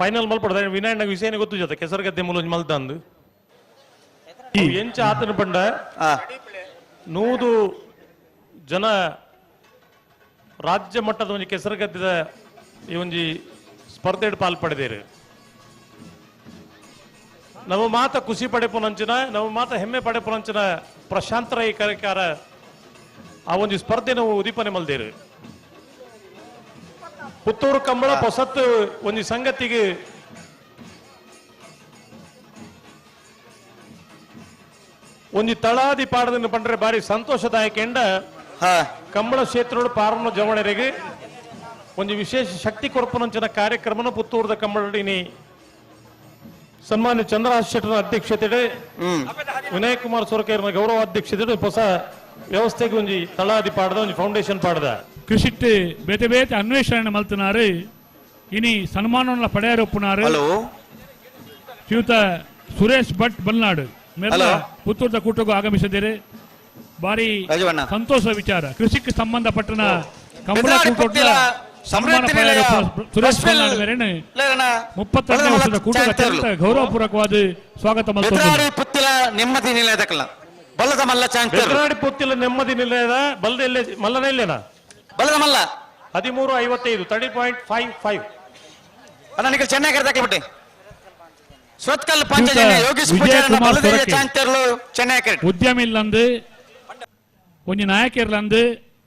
ಫೈನಲ್ ಮಲ್ಪಡ್ದ ವಿನಾಯಣ್ಣ ವಿಷಯನೇ ಗೊತ್ತು ಜೊತೆ ಕೆಸರು ಗದ್ದೆ ಮೂಲ ಮಲ್ತಂದು ಎಂಚ ಆತನ ಪಂಡ 100 ಜನ ರಾಜ್ಯ ಮಟ್ಟದ ಒಂಜಿ ಕೆಸರು ಗದ್ದೆದ ಈ ಒಂಜಿ ಸ್ಪರ್ಧೆ ಪಾಲ್ ಪಡೆದೇರು. ನಮ್ಮ ಮಾತ ಖುಷಿ ಪಡೆಪುನಂಚಿನ ನಮ್ಮ ಮಾತ ಹೆಮ್ಮೆ ಪಡೆಪುನಂಚಿನ ಪ್ರಶಾಂತ ರೈ ಕರೆಕಾರ ಆ ಒಂದು ಸ್ಪರ್ಧೆ ನಾವು ಉದೀಪನೆ ಮಲ್ದೇರು. ಪುತ್ತೂರು ಕಂಬಳ ಹೊಸತ್ತು ಒಂದು ಸಂಗತಿಗೆ ಒಂದು ತಳಾದಿ ಪಾಡದನ್ನು ಪಂಡ್ರೆ ಬಾರಿ ಸಂತೋಷದಾಯಕ ಎಂಡ ಕಂಬಳ ಕ್ಷೇತ್ರೋಡು ಪಾರನ ಜವಣರಿಗೆ ಒಂದು ವಿಶೇಷ ಶಕ್ತಿ ಕೊರಪುನಂಚಿನ ಕಾರ್ಯಕ್ರಮನ ಪುತ್ತೂರದ ಕಂಬಳಡಿನಿ ಸನ್ಮಾನ್ಯ ಚಂದ್ರಹಾಸ್ ಶೆಟ್ಟರ ಅಧ್ಯಕ್ಷತೆ ವಿನಯ್ ಕುಮಾರ್ ಸೊರಕೇರ್ನ ಗೌರವ ಅಧ್ಯಕ್ಷತೆ ಹೊಸ ವ್ಯವಸ್ಥೆಗೆ ಒಂಜಿ ತಳಾದಿ ಪಾಡದ ಒಂಜಿ ಫೌಂಡೇಶನ್ ಪಾಡದ ಕೃಷಿಟ್ ಬೇತೆ ಬೇತೆ ಅನ್ವೇಷಣೆ ಮಲ್ತನಾರು ಇನಿ ಸನ್ಮಾನವನ್ನ ಪಡೆಯರೊಪ್ಪುನಾರು ಶ್ರೀಯುತ ಸುರೇಶ್ ಭಟ್ ಬಲ್ನಾಡು ಮೇರೆಲ್ಲ ಪುತ್ತೂರದ ಕೂಟಕ್ಕೂ ಆಗಮಿಸಿದ್ದೀರಿ. ಭಾರಿ ಸಂತೋಷ ವಿಚಾರ. ಕೃಷಿಗೆ ಸಂಬಂಧಪಟ್ಟನ ಕಂಬಳ ಕೂಟದ ಸುರೇಶ್ ಬಲ್ನಾಡು ಮೇರೆನೆ 32ನೇ ವರ್ಷದ ಕೂಟದ ಅತ್ಯಂತ ಗೌರವಪೂರ್ವಕವಾದ ಸ್ವಾಗತ. ನೆಮ್ಮದಿ ನಿಲಯದಕ್ಕಲ್ಲ ಬಲ್ಲದ ಮಲ್ಲ ಚಾಂಗ್ ಪುತ್ತಿಲ ನೆಮ್ಮದಿ ನಿಲಯದ ಬಲ್ಲದ ಮಲ್ಲನ ಇಲ್ಲೇನಾ ಬಲ್ಲದ ಮಲ್ಲ 13:55 30.55. ಅಣ್ಣ ನಿಖಿಲ್ ಚೆನ್ನಾಗಿ ಕರೆದಾಕಿ ಬಿಟ್ಟೆ. ಸುರತ್ಕಲ್ ಪಾಂಚಜನ್ಯ ಯೋಗೇಶ್ ಪೂಜಾರನ ಬಲ್ಲದ ಚಾಂತರ್ಲು ಚೆನ್ನೈ ಕ್ರಿಕೆಟ್. ಉದ್ಯಮ ಇಲ್ಲಂದು ಒಂಜಿ ನಾಯಕಿರ್ಲಂದು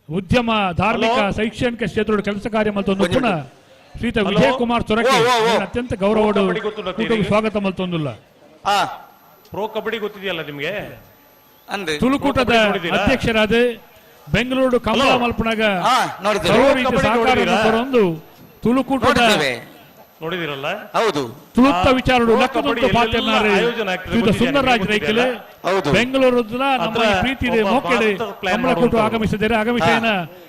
ಉದ್ಯಮ ಧಾರ್ಮಿಕ ಶೈಕ್ಷಣಿಕ ಕ್ಷೇತ್ರದ ಕೆಲಸ ಕಾರ್ಯ ಮಲ್ತೊಂದು ಪುನಃ ಶ್ರೀತ ವಿಜಯ್ ಕುಮಾರ್ ಸೊರಕೆ ಅತ್ಯಂತ ಗೌರವಡು ಸ್ವಾಗತ ಮಲ್ತೊಂದುಲ್ಲ. ಪ್ರೋ ಕಬಡ್ಡಿ ಗೊತ್ತಿದೆಯಲ್ಲ ನಿಮಗೆ? ತುಳುಕೂಟದ ಅಧ್ಯಕ್ಷರಾದ ಬೆಂಗಳೂರು ಕಮಲ ಮಲ್ಪನಾಗ ಸಹಕಾರ ತುಳುಕೂಟದ ನೋಡಿದಿರಲ್ಲ? ಹೌದು. ತುಳುತ್ತ ವಿಚಾರ ಸುಂದರರಾಜ್ ರೈಕಲೆ ಬೆಂಗಳೂರು ನಮ್ಮ ಪ್ರೀತಿ ಮೋಕೆಡೆ ಕಮಲಕೂಟ ಆಗಮಿಸಿದ್ದಾರೆ. ಆಗಮಿಸಿದ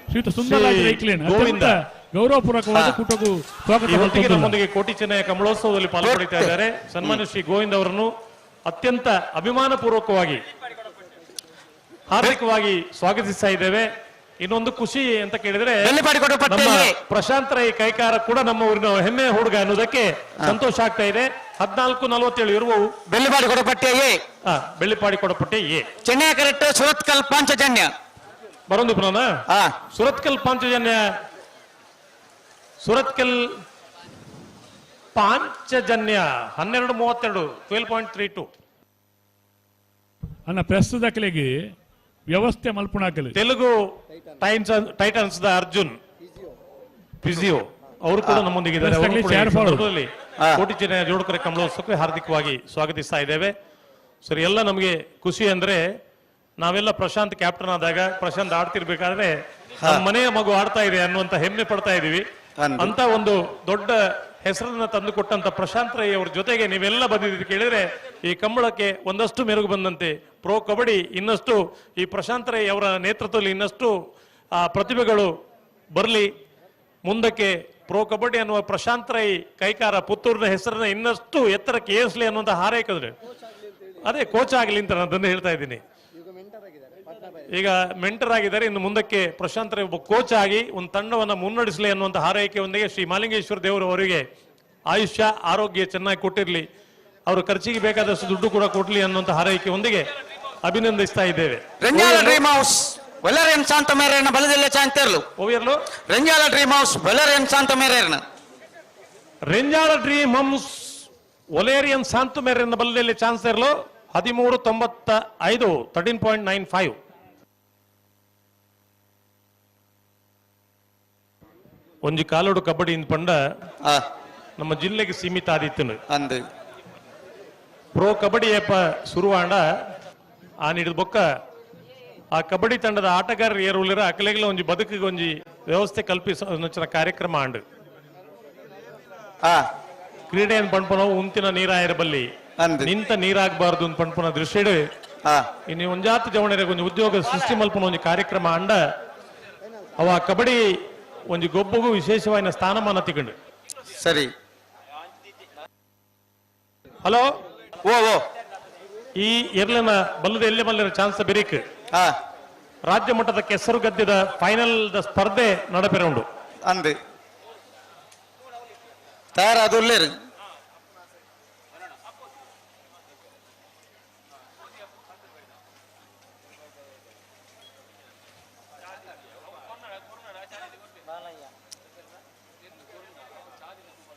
ಶ್ರೀಯುತ ಸುಂದರರಾಜ್ ರೈಕಲೆ ಅತ್ಯಂತ ಗೌರವಪೂರ್ವಕವಾದ ಕೂಟಕ್ಕೂ ಸ್ವಾಗತ. ನಮ್ಮೊಂದಿಗೆ ಕೋಟಿ ಚೆನ್ನಯ್ಯ ಕಮಲೋತ್ಸವದಲ್ಲಿ ಪಾಲ್ಗೊಳ್ಳುತ್ತಾ ಇದ್ದಾರೆ. ಸನ್ಮಾನ್ಯ ಶ್ರೀ ಗೋವಿಂದ್ ಅವರನ್ನು ಅತ್ಯಂತ ಅಭಿಮಾನ ಪೂರ್ವಕವಾಗಿ ಹಾರ್ದಿಕವಾಗಿ ಸ್ವಾಗತಿಸ್ತಾ ಇದ್ದೇವೆ. ಇನ್ನೊಂದು ಖುಷಿ ಅಂತ ಕೇಳಿದ್ರೆ ಪ್ರಶಾಂತ್ ರೈ ಕೈಕಾರ ಕೂಡ ನಮ್ಮ ಊರಿನ ಹೆಮ್ಮೆ ಹುಡುಗ ಅನ್ನೋದಕ್ಕೆ ಸಂತೋಷ ಆಗ್ತಾ ಇದೆ. 14:47 ಇರುವ ಬೆಳ್ಳಿಪಾಡಿ ಕೊಡಪಟ್ಟೆ ಎ, ಬೆಳ್ಳಿಪಾಡಿ ಕೊಡಪಟ್ಟೆ ಎ, ಚೆನ್ನೈ ಕರೆಕ್ಟ್ ಸುರತ್ಕಲ್ ಪಾಂಚಜನ್ಯ ಬರೋದು ಪುನಃ ಸುರತ್ಕಲ್ ಪಾಂಚಜನ್ಯ, ಸುರತ್ಕಲ್ ಪಾಂಚಜನ್ಯ 12:32 12.32. ಅನ್ನ ಪ್ರಸ್ತುತ ದಾಖಲೆಗೆ ವ್ಯವಸ್ಥೆ ಮಲ್ಪುಣಾಕಲಿ Telugu times titans the Arjun physio ಅವರು ಕೂಡ ನಮ್ಮೊಂದಿಗೆ ಇದ್ದಾರೆ. ಕೋಟಿ ಚೆನ್ನಯ್ಯ ಜೋಡುಕರೆ ಕಮಲೋತ್ಸವಕ್ಕೆ ಹಾರ್ದಿಕವಾಗಿ ಸ್ವಾಗತಿಸ್ತಾ ಇದ್ದೇವೆ. ಸರಿ, ಎಲ್ಲ ನಮಗೆ ಖುಷಿ ಅಂದ್ರೆ ನಾವೆಲ್ಲ ಪ್ರಶಾಂತ್ ಕ್ಯಾಪ್ಟನ್ ಆದಾಗ ಪ್ರಶಾಂತ್ ಆಡ್ತಿರ್ಬೇಕಾದ್ರೆ ನಮ್ಮ ಮನೆಯ ಮಗು ಆಡ್ತಾ ಇದೆ ಅನ್ನುವಂತ ಹೆಮ್ಮೆ ಪಡ್ತಾ ಇದೀವಿ. ಅಂತ ಒಂದು ದೊಡ್ಡ ಹೆಸರನ್ನ ತಂದು ಕೊಟ್ಟಂತ ಪ್ರಶಾಂತ್ ರೈ ಅವ್ರ ಜೊತೆಗೆ ನೀವೆಲ್ಲ ಬಂದಿದ್ದೀರಿ ಕೇಳಿದ್ರೆ ಈ ಕಂಬಳಕ್ಕೆ ಒಂದಷ್ಟು ಮೆರುಗು ಬಂದಂತೆ. ಪ್ರೋ ಕಬಡ್ಡಿ ಇನ್ನಷ್ಟು ಈ ಪ್ರಶಾಂತ್ ರೈ ಅವರ ನೇತೃತ್ವದಲ್ಲಿ ಇನ್ನಷ್ಟು ಆ ಪ್ರತಿಭೆಗಳು ಬರಲಿ ಮುಂದಕ್ಕೆ. ಪ್ರೋ ಕಬಡ್ಡಿ ಅನ್ನುವ ಪ್ರಶಾಂತ್ ರೈ ಕೈಕಾರ ಪುತ್ತೂರಿನ ಹೆಸರನ್ನ ಇನ್ನಷ್ಟು ಎತ್ತರಕ್ಕೆ ಏರಿಸಲಿ ಅನ್ನುವಂತ ಹಾರೈಕಿದ್ರೆ ಅದೇ ಕೋಚ್ ಆಗಲಿ ಅಂತ ನಾನು ಹೇಳ್ತಾ ಇದ್ದೀನಿ. ಈಗ ಮೆಂಟರ್ ಆಗಿದ್ದಾರೆ, ಇನ್ನು ಮುಂದಕ್ಕೆ ಪ್ರಶಾಂತ್ ರೈ ಒಬ್ಬ ಕೋಚ್ ಆಗಿ ಒಂದು ತಂಡವನ್ನು ಮುನ್ನಡೆಸಲಿ ಅನ್ನುವಂಥ ಹಾರೈಕೆಯೊಂದಿಗೆ ಶ್ರೀ ಮಾಲಿಂಗೇಶ್ವರ ದೇವರು ಅವರಿಗೆ ಆಯುಷ್ಯ ಆರೋಗ್ಯ ಚೆನ್ನಾಗಿ ಕೊಟ್ಟಿರಲಿ, ಅವರು ಖರ್ಚಿಗೆ ಬೇಕಾದಷ್ಟು ದುಡ್ಡು ಕೂಡ ಕೊಡ್ಲಿ ಅನ್ನುವಂಥ ಹಾರೈಕೆಯೊಂದಿಗೆ ಅಭಿನಂದಿಸ್ತಾ ಇದ್ದೇವೆ. ರಂಜಾಲ ಡ್ರೀಮ್ ಹೌಸ್ ವಲ್ಲರೇನ್ ಶಾಂತ ಮೇರೇನ ಬಲದಲ್ಲೇ ಚಾಂತೇರ್ಲು ಓವಿಯರ್ಲು ರಂಜಾಲ ಡ್ರೀಮ್ ಹೌಸ್ ವಲ್ಲರೇನ್ ಶಾಂತ ಮೇರೇನ ರೆಂಜಾಲ ಡ್ರೀಮ್ ಹೌಸ್ ಒಲೇರಿಯನ್ ಶಾಂತ ಮೇರೇನ ಬಲದಲ್ಲಿ ಚಾನ್ಸ್ ಇರಲು 13.95 13.95. ಒಂಜಿ ಕಾಲೋಡು ಕಬಡ್ಡಿ ಪಂಡ ನಮ್ಮ ಜಿಲ್ಲೆಗೆ ಸೀಮಿತ ಆದಿತ್ತು. ಅಂದು ಪ್ರೋ ಕಬಡ್ಡಿ ಏಪ ಶುರುವಾಂಡ ಆ ನೀಡಿದ ಬೊಕ್ಕ ಆ ಕಬಡ್ಡಿ ತಂಡದ ಆಟಗಾರರು ಏರುಲಿರ ಅಕಲೆಗಳ ಒಂಜಿ ಬದುಕಿಗೆ ಒಂಜಿ ವ್ಯವಸ್ಥೆ ಕಲ್ಪಿಸ ಕಾರ್ಯಕ್ರಮ ಆಂಡು. ಕ್ರೀಡೆಯನ್ನು ಪಣ್ಪನವು ಉಂತಿನ ನೀರಾಯಿರಬಲ್ಲಿ ನಿಂತ ನೀರಾಗಬಾರದು ಅಂತ ಪಣ್ಪನ ದೃಷ್ಟಿಡು ಇನ್ನು ಒಂಜಾತ ಜವಣರಿಗೆ ಒಂಜಿ ಉದ್ಯೋಗ ಸೃಷ್ಟಿ ಮಲ್ಪನ ಒಂಜಿ ಕಾರ್ಯಕ್ರಮ ಅಂಡ ಅವ ಕಬಡ್ಡಿ ಒಂಜಿ ಗೊಬ್ಬಗೂ ವಿಶೇಷವಾದ ಸ್ಥಾನಮಾನ ತಿಕೊಂಡು. ಸರಿ, ಹಲೋ ಓ ಓ ಈ ಎರ್ಲನ ಬಲ್ಲದ ಎಲ್ಲೆ ಮಲ್ಲರ ಚಾನ್ಸ್ ಬೆರಿಕ್ ರಾಜ್ಯ ಮಟ್ಟದ ಕೆಸರು ಗದ್ದೆದ ಫೈನಲ್ the ಸ್ಪರ್ಧೆ ನಡಪೆರೌಂಡು ಅಂದು ತಯಾರಾದುಲ್ಲೇರು.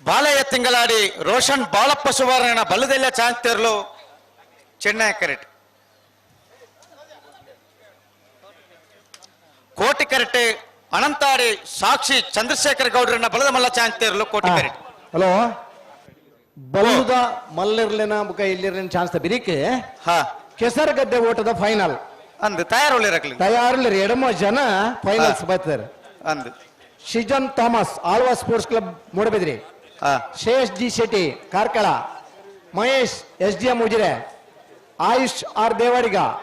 ಬಾಲಯ್ಯ ತಿಂಗಳಾಡಿ ರೋಷನ್ ಬಾಳಪ್ಪ ಸುವರ್ಣ ಬಲ್ಲದೆಲ್ಲ ಚಾಂತೇರ್ಲು ಚೆನ್ನೈ ಕರೆಟ್ ಕೋಟಿ ಕರೆಟೆ ಅನಂತಾಡಿ ಸಾಕ್ಷಿ ಚಂದ್ರಶೇಖರ್ ಗೌಡ್ರನ್ನ ಬಲದ ಮಲ್ಲ ಚಾಂತೇರ್ಲು ಕೋಟಿ ಕರೆಟ್. ಹಲೋ, ಬಲದ ಮಲ್ಲಿರ್ಲಿನ ಮುಖ ಇಲ್ಲಿರ್ಲಿನ ಚಾನ್ಸ್ ಬಿರಿಕೆ ಕೆಸರಗದ್ದೆ ಓಟದ ಫೈನಲ್ ಅಂದು ತಯಾರುಳ್ಳಿರಕ್ಲಿ ತಯಾರುಳ್ಳಿರಿ ಎಡಮ ಜನ ಫೈನಲ್ಸ್ ಬರ್ತಾರೆ ಅಂದು. Shijan Thomas Alva sports club Moodbidri, Shreyas G Shetty Karkala, Mahesh S D M Ujire, Ayush R Devadiga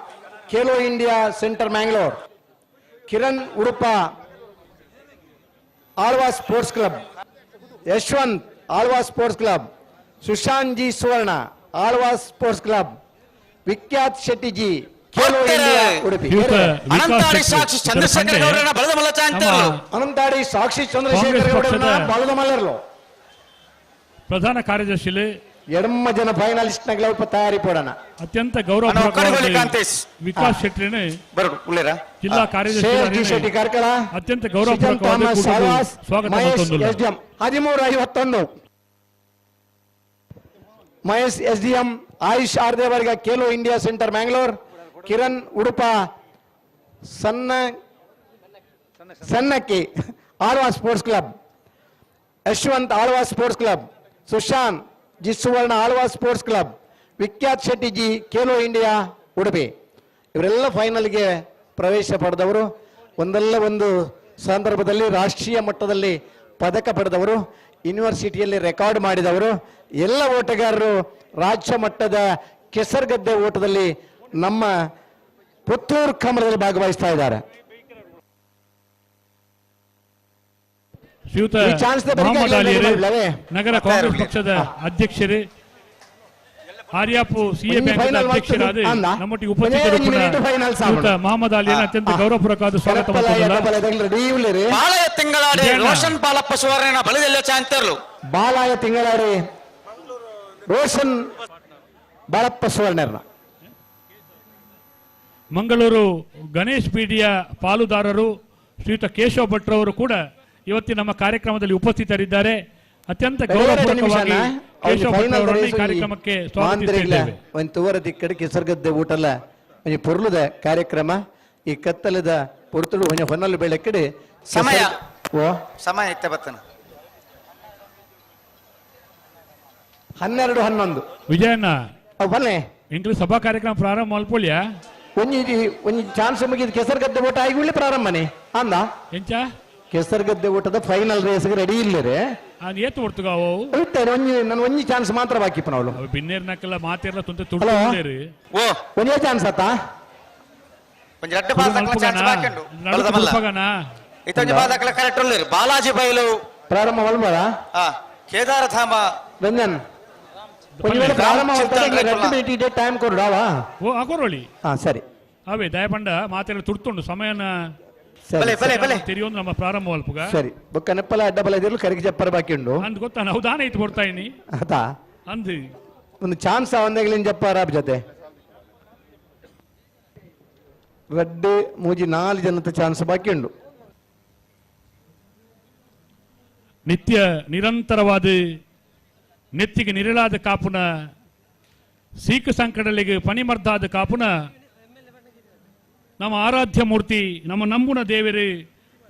Khelo India centre Mangalore, Kiran Udupa Alva sports club, Yashwant Alva sports club, Sushant G Suvarna Alva's sports club Vikhyat Shetty G Khelo India Udupi. Anantadi Sakshi Chandrashekhar ಗೌಡರನ್ನ ಬಳದ ಮಲ್ಲ ಚಾಂತರ್ಲು. ಅನಂತಾಡಿ ಸಾಕ್ಷಿ ಚಂದ್ರಶೇಖರ್ ಗೌಡರನ್ನ ಬಳದ ಮಲ್ಲರ್ಲು. ಪ್ರಧಾನ ಕಾರ್ಯದರ್ಶಿ ಎಡಮ್ಮ ಜನ finalist ನಗಲ ತಯಾರಿ ಪೋಡೋಣ. ಅತ್ಯಂತ ಗೌರವ ವಿಕಾಸ್ ಶೆಟ್ಟಿನೇ ಜಿಲ್ಲಾ ಕಾರ್ಯದರ್ಶಿ ಶೆಟ್ಟಿ ಕಾರ್ಕಳ ಅತ್ಯಂತ ಗೌರವ ಸ್ವಾಗತ. SDM 13:51 Mahesh SDM Ayush R Devarga Khelo India centre Mangalore Kiran Udupa ಸಣ್ಣ Sannakki Alva sports club Yashwant Alva sports club Sushant G Suvarna Alva sports club Vikhyat Shetty G Khelo India Udupi. ಇವರೆಲ್ಲ ಫೈನಲ್ಗೆ ಪ್ರವೇಶ ಪಡೆದವರು. ಒಂದಲ್ಲ ಒಂದು ಸಂದರ್ಭದಲ್ಲಿ ರಾಷ್ಟ್ರೀಯ ಮಟ್ಟದಲ್ಲಿ ಪದಕ ಪಡೆದವರು, ಯೂನಿವರ್ಸಿಟಿಯಲ್ಲಿ ರೆಕಾರ್ಡ್ ಮಾಡಿದವರು. ಎಲ್ಲ ಓಟಗಾರರು ರಾಜ್ಯ ಮಟ್ಟದ ಕೆಸರುಗದ್ದೆ ಓಟದಲ್ಲಿ ನಮ್ಮ ಪುತ್ತೂರು ಕಮಲದಲ್ಲಿ ಭಾಗವಹಿಸ್ತಾ ಇದ್ದಾರೆ. ನಗರ ಕಾಂಗ್ರೆಸ್ ಪಕ್ಷದ ಅಧ್ಯಕ್ಷರೇ ಆರ್ಯಾಪು ಸಿಎ ಬ್ಯಾಂಕ್ ಅಧ್ಯಕ್ಷರಾದ ನಮ್ಮೊಟ್ಟಿಗೆ ಉಪಸ್ಥಿತರು ಮಹಮ್ಮದ್ ಅಲಿಯನ್ನು ಅತ್ಯಂತ ಗೌರವಪೂರ್ವಕವಾದ ಸ್ವಾಗತ. ಬಾಲಯ ತಿಂಗಳಾಡಿ ರೋಷನ್ ಬಾಲಪ್ಪ ಸುವರ್ಣ ಬಲದಲ್ಲೇ ಚಾಂತರ್ಲು. ಬಾಲಾಯ ತಿಂಗಳಾಡಿ ರೋಷನ್ ಬಾಲಪ್ಪ ಸುವರ್ಣರ್ನ. ಮಂಗಳೂರು ಗಣೇಶ್ ಪೀಡಿಯ ಪಾಲುದಾರರು ಶ್ರೀಯುತ ಕೇಶವ ಭಟ್ರವರು ಕೂಡ ಇವತ್ತಿನ ನಮ್ಮ ಕಾರ್ಯಕ್ರಮದಲ್ಲಿ ಉಪಸ್ಥಿತರಿದ್ದಾರೆ. ಅತ್ಯಂತ ಗೌರವಪೂರ್ವಕವಾಗಿ ಕೇಶವ ಭಟ್ರವರನ್ನು ಈ ಕಾರ್ಯಕ್ರಮಕ್ಕೆ ಸ್ವಾಗತಿಸುತ್ತಿದ್ದೇವೆ. ಒಂದು ತುವರ ದಿಕ್ಕಡೆ ಕೆಸರುಗದ್ದೆ ಊಟಲ ಒಂಜಿ ಪೊರ್ಲುದ ಕಾರ್ಯಕ್ರಮ. ಈ ಕತ್ತಲದ ಪೊರ್ತುಡು ಒಂಜಿ ಹೊನ್ನಲು ಬೆಳಕಡೆ ಸಮಯ ಸಮಯ ಇತ್ತೆ ಬತ್ತನ 12:11 ವಿಜಯಣ್ಣ ಬನ್ನಿ ಇಂಗ್ಲಿಷ್ ಸಭಾ ಕಾರ್ಯಕ್ರಮ ಪ್ರಾರಂಭ ಮಲ್ಪೊಳ್ಳಿಯ ಒಂಜಿ ಒಂಜಿ ಚಾನ್ಸ್ ಮುಗಿದ ಕೆಸರುಗದ್ದೆ ಊಟ ಆಗಿ ಪ್ರಾರಂಭನೆ ಅಂದ ಎಂಚ ಕೆಸರುಗದ್ದೆ ಊಟದ ಫೈನಲ್ ರೇಸ್ ರೆಡಿ ಇಲ್ಲರೆ ಏತು ಹೊರ್ತುಗಾವು ಒಂಜಿ ನನ್ನ ಒಂಜಿ ಚಾನ್ಸ್ ಮಾತ್ರ ಬಾಕಿ ಪನವಳು ಬಿನ್ನೇರ್ ನಕಲ ಮಾತಿರ್ಲ ತುಂತೆ ತುಡ್ತುಂಡೇರಿ ಒಂಜೇ ಚಾನ್ಸ್ ಆತ ಒಂಜಿ ರಡ್ಡು ಬಾಲ್ ದಕ್ಕಲ ಚಾನ್ಸ್ ಬಾಕಿ ಉಂಡು ಬಲದ ಮಲ್ಲ ಇತ್ತೊಂಜಿ ಬಾಲ್ ದಕ್ಕಲ ಕರೆಕ್ಟ್ ಉಲ್ಲೇರು ಬಾಲಾಜಿ ಬೈಲು ಪ್ರಾರಂಭ ಮಲ್ಬರ ಕೇದಾರಧಾಮ ರಂಜನ್ ಒಂಜಿ ವೇಳೆ ಪ್ರಾರಂಭ ಮಲ್ತಾರೆ 2 ಮಿನಿಟ್ ಇದೆ ಟೈಮ್ ಕೊಡುಡಾವಾ ಓ ಆಕೊರೊಳಿ ಹಾ ಸರಿ ಅವೇ ದಯಪಂಡ ಮಾತೆಲ್ಲ ತುಡ್ತುಂಡು ಸಮಯನ ಬಲೆ ಬಲೆ ಬಲೆ ತೆರಿಯೊಂದು ನಮ್ಮ ಪ್ರಾರಂಭ ಅಲ್ಪುಗ ಸರಿ ಬೊಕ್ಕ ನೆಪ್ಪಲ ಅಡ್ಡ ಬಲ ಇದಿರಲು ಕರಿಗೆ ಜಪ್ಪರ ಬಾಕಿ ಉಂಡು ಅಂದ್ ಗೊತ್ತಾ ನಾವು ದಾನ ಇತ್ತು ಕೊಡ್ತಾ ಇನಿ ಆತಾ ಅಂದ್ ಒಂದು ಚಾನ್ಸ್ ಒಂದೇಗಲಿನ ಜಪ್ಪಾರ ಜೊತೆ ರಡ್ಡು ಮೂಜಿ ನಾಲ್ ಜನತ ಚಾನ್ಸ್ ಬಾಕಿ ಉಂಡು. ನಿತ್ಯ ನಿರಂತರವಾದ ನೆತ್ತಿಗೆ ನಿರಳಾದ ಕಾಪುನ ಸೀಕು ಸಂಕಟಗಳಿಗೆ ಪನಿಮರ್ದಾದ ಕಾಪುನ ನಮ್ಮ ಆರಾಧ್ಯ ಮೂರ್ತಿ ನಮ್ಮ ನಂಬುನ ದೇವರು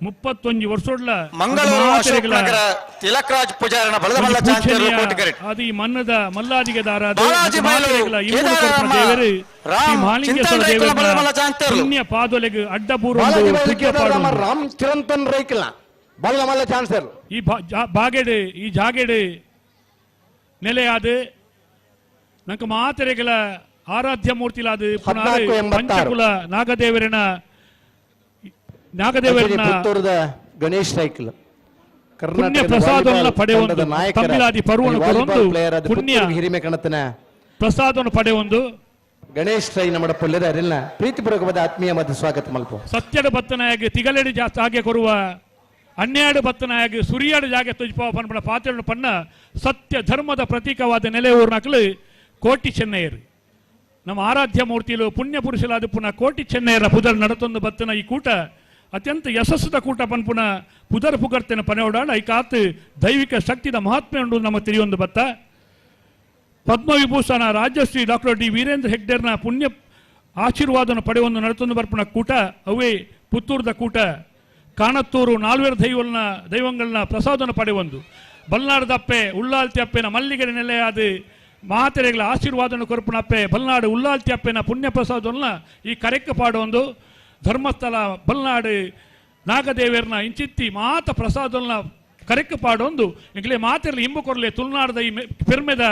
31 ವರ್ಷೋಡ್ಲ ಮಂಗಳೂರು ಅಶೋಕ್ ನಗರ ತಿಲಕರಾಜ್ ಪೂಜಾರನ ಬಲದ ಮಲ್ಲ ಚಾಂತೇರು ಕೋಟಿಗರೆ ಅದು ಈ ಮನ್ನದ ಮಲ್ಲಾದಿಗೆ ದಾರಾದ ಬಾಲಾಜಿ ಬೈಲು ದೇವರು ರಾಮ್ ಮಹಾಲಿಂಗೇಶ್ವರ ದೇವರ ಪುಣ್ಯ ಪಾದೊಲೆಗೆ ಅಡ್ಡಬೂರು ರಾಮ್ ಚಿರಂತನ್ ರೈಕಲ ಬಲದ ಮಲ್ಲ ಚಾನ್ಸರ್ ಈ ಬಾಗೆಡೆ ಈ ಜಾಗೆಡೆ ನೆಲೆಯಾದ ನಂಗೆ ಮಾತೆರೆಗಳ ಆರಾಧ್ಯ ಮೂರ್ತಿಲಾದ ಪಂಚಕುಲ ನಾಗದೇವರಿನ ನಾಗದೇವರಿನ ಪುತ್ತೂರದ ಗಣೇಶ್ ಸೈಕಲ್ ಪುಣ್ಯ ಪ್ರಸಾದವನ್ನು ಪಡೆಯುವಂತ ತಮಿಳಾದಿ ಪರ್ವಣ ಕೊರೊಂದು ಪುಣ್ಯ ಹಿರಿಮೆ ಕಣತನ ಪ್ರಸಾದವನ್ನು ಪಡೆಯೊಂದು ಗಣೇಶ್ ರೈ ನಮ್ಮ ಪೊಲ್ಲೆದ ಅರಿಲ್ಲ ಪ್ರೀತಿಪೂರ್ವಕವಾದ ಆತ್ಮೀಯ ಮತ್ತು ಸ್ವಾಗತ ಮಲ್ಪ. ಸತ್ಯದ ಬತ್ತನಾಗಿ ತಿಗಲೆಡಿ ಜಾಸ್ತಿ ಹಾಗೆ ಕೊರುವ ಹನ್ನೆರಡು ಬತ್ತನಾಗಿ ಸುರಿಯಾಡು ಜಾಗೆ ತುಜ್ಪಾವ ಪನ್ಪಣ ಪಾತ್ರೆ ಪಣ್ಣ ಸತ್ಯ ಧರ್ಮದ ಪ್ರತೀಕವಾದ ನೆಲೆ ಊರ್ನಕಲು ಕೋಟಿ ಚೆನ್ನೈಯರು ನಮ್ಮ ಆರಾಧ್ಯ ಮೂರ್ತಿಲು ಪುಣ್ಯ ಪುರುಷಲಾದ ಪುನಃ ಕೋಟಿ ಚೆನ್ನೈಯರ ಪುದರ್ ನಡತೊಂದು ಬತ್ತನ ಈ ಕೂಟ ಅತ್ಯಂತ ಯಶಸ್ಸದ ಕೂಟ ಪನ್ಪುನ ಪುದರ್ ಪುಗರ್ತೇನ ಪನೆಯೋಡಾಣ ಈ ಕಾತು ದೈವಿಕ ಶಕ್ತಿದ ಮಹಾತ್ಮೆ ಉಂಡು ನಮ್ಮ ತಿಳಿಯೊಂದು ಬತ್ತ. ಪದ್ಮವಿಭೂಷಣ ರಾಜ್ಯಶ್ರೀ ಡಾಕ್ಟರ್ ಡಿ ವೀರೇಂದ್ರ ಹೆಗ್ಡೆರ್ನ ಪುಣ್ಯ ಆಶೀರ್ವಾದವನ್ನು ಪಡೆಯೊಂದು ನಡತೊಂದು ಬರ್ಪುಣ ಕೂಟ ಅವೇ ಪುತ್ತೂರ್ದ ಕೂಟ ಕಾಣತ್ತೂರು ನಾಲ್ವೇರು ದೈವಲ್ನ ದೈವಂಗಳನ್ನ ಪ್ರಸಾದವನ್ನು ಪಡೆಯೊಂದು ಬಲ್ನಾಡದಪ್ಪೆ ಉಳ್ಳಾಲ್ತಿ ಅಪ್ಪೆನ ಮಲ್ಲಿಗೆರೆ ನೆಲೆಯಾದ ಮಾತೆರೆಗಳ ಆಶೀರ್ವಾದವನ್ನು ಕೊರಪುನಪ್ಪೆ ಬಲ್ನಾಡು ಉಳ್ಳಾಲ್ತಿ ಅಪ್ಪೆನ ಪುಣ್ಯ ಪ್ರಸಾದವನ್ನು ಈ ಕರೆಕ್ಕ ಪಾಡೊಂದು ಧರ್ಮಸ್ಥಳ ಬಲ್ನಾಡು ನಾಗದೇವರನ ಇಂಚಿತ್ತಿ ಮಾತ ಪ್ರಸಾದವನ್ನು ಕರೆಕ್ಕ ಪಾಡೊಂದು ಇಂಗ್ಲೇ ಮಾತೆರ್ಲಿ ಇಂಬು ಕೊರಲೆ ತುಳುನಾಡದ ಈ ಪೆರ್ಮೆದ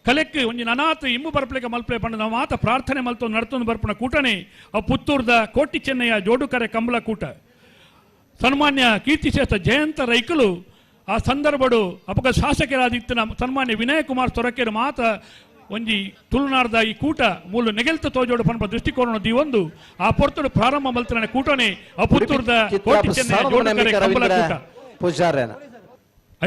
ಕಲೆಕ್ ಒಂಜಿ ನನಾತ್ ಇಂಬು ಬರ್ಪಲೆಕ ಮಲ್ಪಲೆ ಪಂಡ ನಾವು ಮಾತ ಪ್ರಾರ್ಥನೆ ಮಲ್ತೊಂದು ನಡ್ತೊಂದು ಬರ್ಪುನ ಕೂಟನೆ ಅವು ಪುತ್ತೂರ್ದ ಕೋಟಿ ಚೆನ್ನಯ್ಯ ಜೋಡುಕರೆ ಕಂಬಳ ಕೂಟ. ಸನ್ಮಾನ್ಯ ಕೀರ್ತಿಶೇಷ ಜಯಂತ ರೈಕಲು ಆ ಸಂದರ್ಭಡು ಅಪಕ ಶಾಸಕರಾದಿತ್ತಿನ ಸನ್ಮಾನ್ಯ ವಿನಯ್ ಕುಮಾರ್ ಸೊರಕೆರು ಮಾತ ಒಂಜಿ ತುಳುನಾಡ್ದ ಈ ಕೂಟ ಮೂಲ ನೆಗೆಲ್ತ ತೋಜೋಡು ಪನ್ಪ ದೃಷ್ಟಿಕೋನ ದೀವೊಂದು ಆ ಪೊರ್ತುಡು ಪ್ರಾರಂಭ ಮಲ್ತನ ಕೂಟನೆ ಅಪುತ್ತೂರ್ದ ಕೋಟಿ ಚೆನ್ನಯ್ಯ ಜೋಡುಕರೆ ಕಂಬಳ ಕೂಟ ಪೂಜಾರ್ಯನ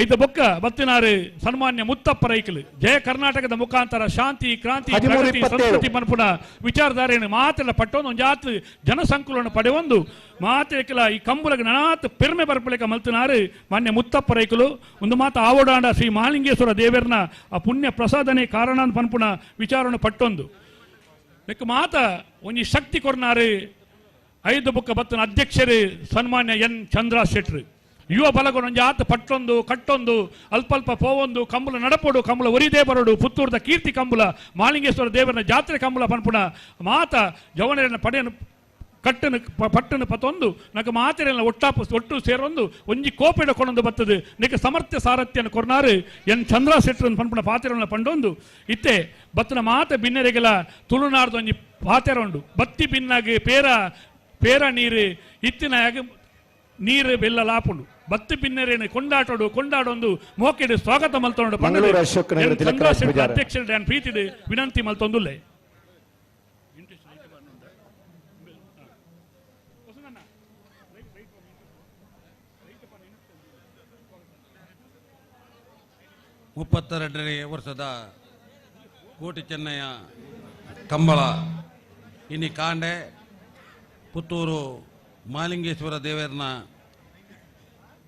ಐತ ಬೊಕ್ಕ ಬತ್ತಿನಾರು ಸನ್ಮಾನ್ಯ ಮುತ್ತಪ್ಪ ರೈಕಲು ಜಯ ಕರ್ನಾಟಕದ ಮುಖಾಂತರ ಶಾಂತಿ ಕ್ರಾಂತಿ ಪ್ರಗತಿ ಸಂಸ್ಕೃತಿ ಪನ್ಪುನ ವಿಚಾರಧಾರೆಯನ್ನು ಮಾತೆಲ್ಲ ಪಟ್ಟೊಂದು ಒಂಜಾತ್ ಜನಸಂಕುಲವನ್ನು ಪಡೆಯೊಂದು ಮಾತೆಲ್ಲ ಈ ಕಂಬುಲಗ ನನಾತ್ ಪೆರ್ಮೆ ಬರ್ಪಲೇಕ ಮಲ್ತಿನಾರು ಮಾನ್ಯ ಮುತ್ತಪ್ಪ ರೈಕಲು ಒಂದು ಮಾತು ಆವಡಾಂಡ ಶ್ರೀ ಮಹಾಲಿಂಗೇಶ್ವರ ದೇವರನ ಆ ಪುಣ್ಯ ಪ್ರಸಾದನೆ ಕಾರಣ ಪನ್ಪುನ ವಿಚಾರವನ್ನು ಪಟ್ಟೊಂದು ಲೆಕ್ಕ ಮಾತ ಒಂಜಿ ಶಕ್ತಿ ಕೊರ್ನಾರು ಐದು ಬೊಕ್ಕ ಬತ್ತನ ಅಧ್ಯಕ್ಷರು ಸನ್ಮಾನ್ಯ ಎನ್ ಚಂದ್ರ ಶೆಟ್ರು ಯುವ ಬಲಗೊಂದು ಆತ ಪಟ್ಟೊಂದು ಕಟ್ಟೊಂದು ಅಲ್ಪಲ್ಪ ಪೋವೊಂದು ಕಂಬುಲ ನಡಪೊಡು ಕಂಬುಲ ಒರಿದೇ ಬರೋಡು ಪುತ್ತೂರ್ದ ಕೀರ್ತಿ ಕಂಬುಲ ಮಾಲಿಂಗೇಶ್ವರ ದೇವರನ ಜಾತ್ರೆ ಕಂಬುಲ ಪನ್ಪುನ ಮಾತ ಜವನರನ್ನ ಪಡೆಯನ್ನು ಕಟ್ಟನು ಪಟ್ಟನು ಪತ್ತೊಂದು ನಕ ಮಾತೆರೆಲ್ಲ ಒಟ್ಟಾಪ ಒಟ್ಟು ಸೇರೊಂದು ಒಂಜಿ ಕೋಪೆಡ ಕೊಡೊಂದು ಬರ್ತದೆ ನಿಕ ಸಮರ್ಥ್ಯ ಸಾರಥ್ಯನ ಕೊರ್ನಾರು ಎನ್ ಚಂದ್ರ ಶೆಟ್ಟರನ್ನು ಪನ್ಪುನ ಪಾತೆರನ್ನ ಪಂಡೊಂದು ಇತ್ತೆ ಬತ್ತನ ಮಾತ ಬಿನ್ನರೆಗೆಲ್ಲ ತುಳುನಾಡ್ದ ಒಂಜಿ ಪಾತೆರೊಂಡು ಬತ್ತಿ ಬಿನ್ನಾಗಿ ಪೇರ ಪೇರ ನೀರು ಇತ್ತಿನ ನೀರು ಬೆಲ್ಲ ಲಾಪುಂಡು ಬತ್ತು ಬಿನ್ನರೇನು ಕೊಂಡಾಟೋಡು ಕೊಂಡಾಡೊಂದು ಮೋಕೆಡು ಸ್ವಾಗತ ಮಲ್ತೊಂಡು ಅಧ್ಯಕ್ಷರು ಪ್ರೀತಿಡು ವಿನಂತಿ ಮಲ್ತೊಂದುಲ್ಲೆ. 32ನೇ ವರ್ಷದ ಕೋಟಿ ಚೆನ್ನಯ್ಯ ಕಂಬಳ ಇನಿ ಕಾಂಡೆ ಪುತ್ತೂರು ಮಾಲಿಂಗೇಶ್ವರ ದೇವರನ್ನ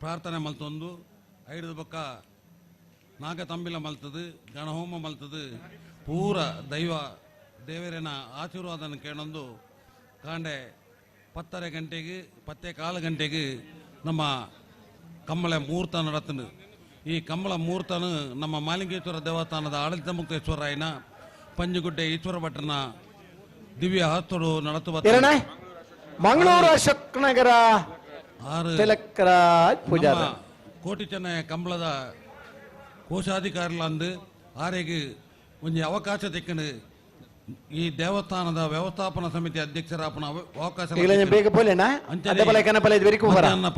ಪ್ರಾರ್ಥನೆ ಮಲ್ತೊಂದು ಐದು ಬೊಕ್ಕ ನಾಗತಂಬಿಲ ಮಲ್ತದು ಗಣಹೋಮ ಮಲ್ತದು ಪೂರ ದೈವ ದೇವರಿನ ಆಶೀರ್ವಾದನ ಕೇಳೊಂದು ಕಾಂಡೆ 10:30 ಗಂಟೆಗೆ 10:15 ಗಂಟೆಗೆ ನಮ್ಮ ಕಂಬಳ ಮುಹೂರ್ತ ನಡತನು. ಈ ಕಂಬಳ ಮುಹೂರ್ತನು ನಮ್ಮ ಮಾಲಿಂಗೇಶ್ವರ ದೇವಸ್ಥಾನದ ಆಡಳಿತ ಮುಕ್ತೇಶ್ವರಾಯನ ಪಂಜುಗುಡ್ಡೆ ಈಶ್ವರ ಭಟ್ಟನ ದಿವ್ಯ ಹಸ್ತರು ನಡತು. ಮಂಗಳೂರು ಅಶೋಕ್ ನಗರ ತಿಲಕರಾಜ್ ಪೂಜಾರಿ ಕೋಟಿ ಚೆನ್ನಯ್ಯ ಕಂಬಳದ ಕೋಶಾಧಿಕಾರಿಲಂದು ಆರೆಗೆ ಒಂಜಿ ಅವಕಾಶ ತಿಕ್ಕಂಡು ಈ ದೇವಸ್ಥಾನದ ವ್ಯವಸ್ಥಾಪನಾ ಸಮಿತಿ ಅಧ್ಯಕ್ಷರಾಪನ ಅವಕಾಶ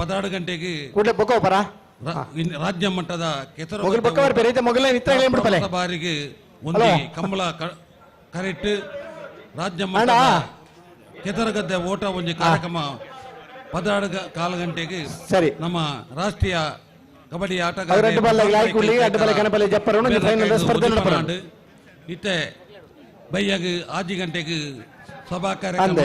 12 ಗಂಟೆಗೆ ರಾಜ್ಯ ಮಟ್ಟದ ಕೆಸರು ಬಾರಿಗೆ ಒಂದು ಕಂಬಳ ಕರೆಕ್ಟ್ ರಾಜ್ಯ ಮಟ್ಟದ ಕೆಸರುಗದ್ದೆ ಓಟ ಒಂದು ಕಾರ್ಯಕ್ರಮ 14:15 ಗಂಟೆಗೆ ಸರಿ ನಮ್ಮ ರಾಷ್ಟ್ರೀಯ ಕಬಡ್ಡಿ ಆಟಗಾರ ಇತ್ತೆ ಬೈಯಾಗ 5 ಗಂಟೆಗೆ ಸಭಾ ಕಾರ್ಯಕ್ರಮ.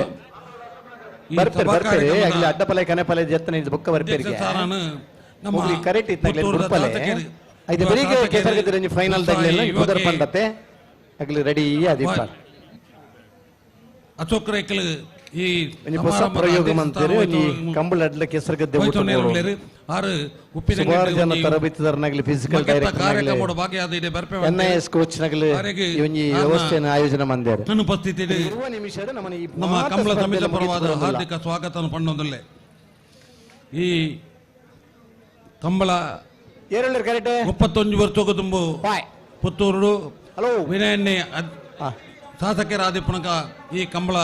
ಅಶೋಕ್ ರೈಕಲ್ ಈ ಪ್ರಯೋಗ ಕಂಬಳ ಕೆಸರುಗದ್ದೆ ಸುಮಾರು ಜನ ತರಬೇತುದಾರನಾಗಲಿ ಫಿಸಿಕಲ್ ಡೈರೆಕ್ಟರ್ ಎನ್ಐಎಸ್ ಕೋಚ್ ನಗಲಿ ಈ ವ್ಯವಸ್ಥೆಯನ್ನು ಆಯೋಜನೆ ಮಾಡಿದ್ದಾರೆ. ಅನುಪಸ್ಥಿತಿ ನಮ್ಮ ಕಂಬಳ ಸಮಿತಿ ಪರವಾದ ಹಾರ್ದಿಕ ಸ್ವಾಗತವನ್ನು ಪಣ್ಣೊಂದಲ್ಲೇ ಈ ಕಂಬಳ 31 ವರ್ಷ ತುಂಬು ಪುತ್ತೂರು ವಿನಯನ್ನೇ ಶಾಸಕರಾದಿ ಪುಣಕ ಈ ಕಂಬಳ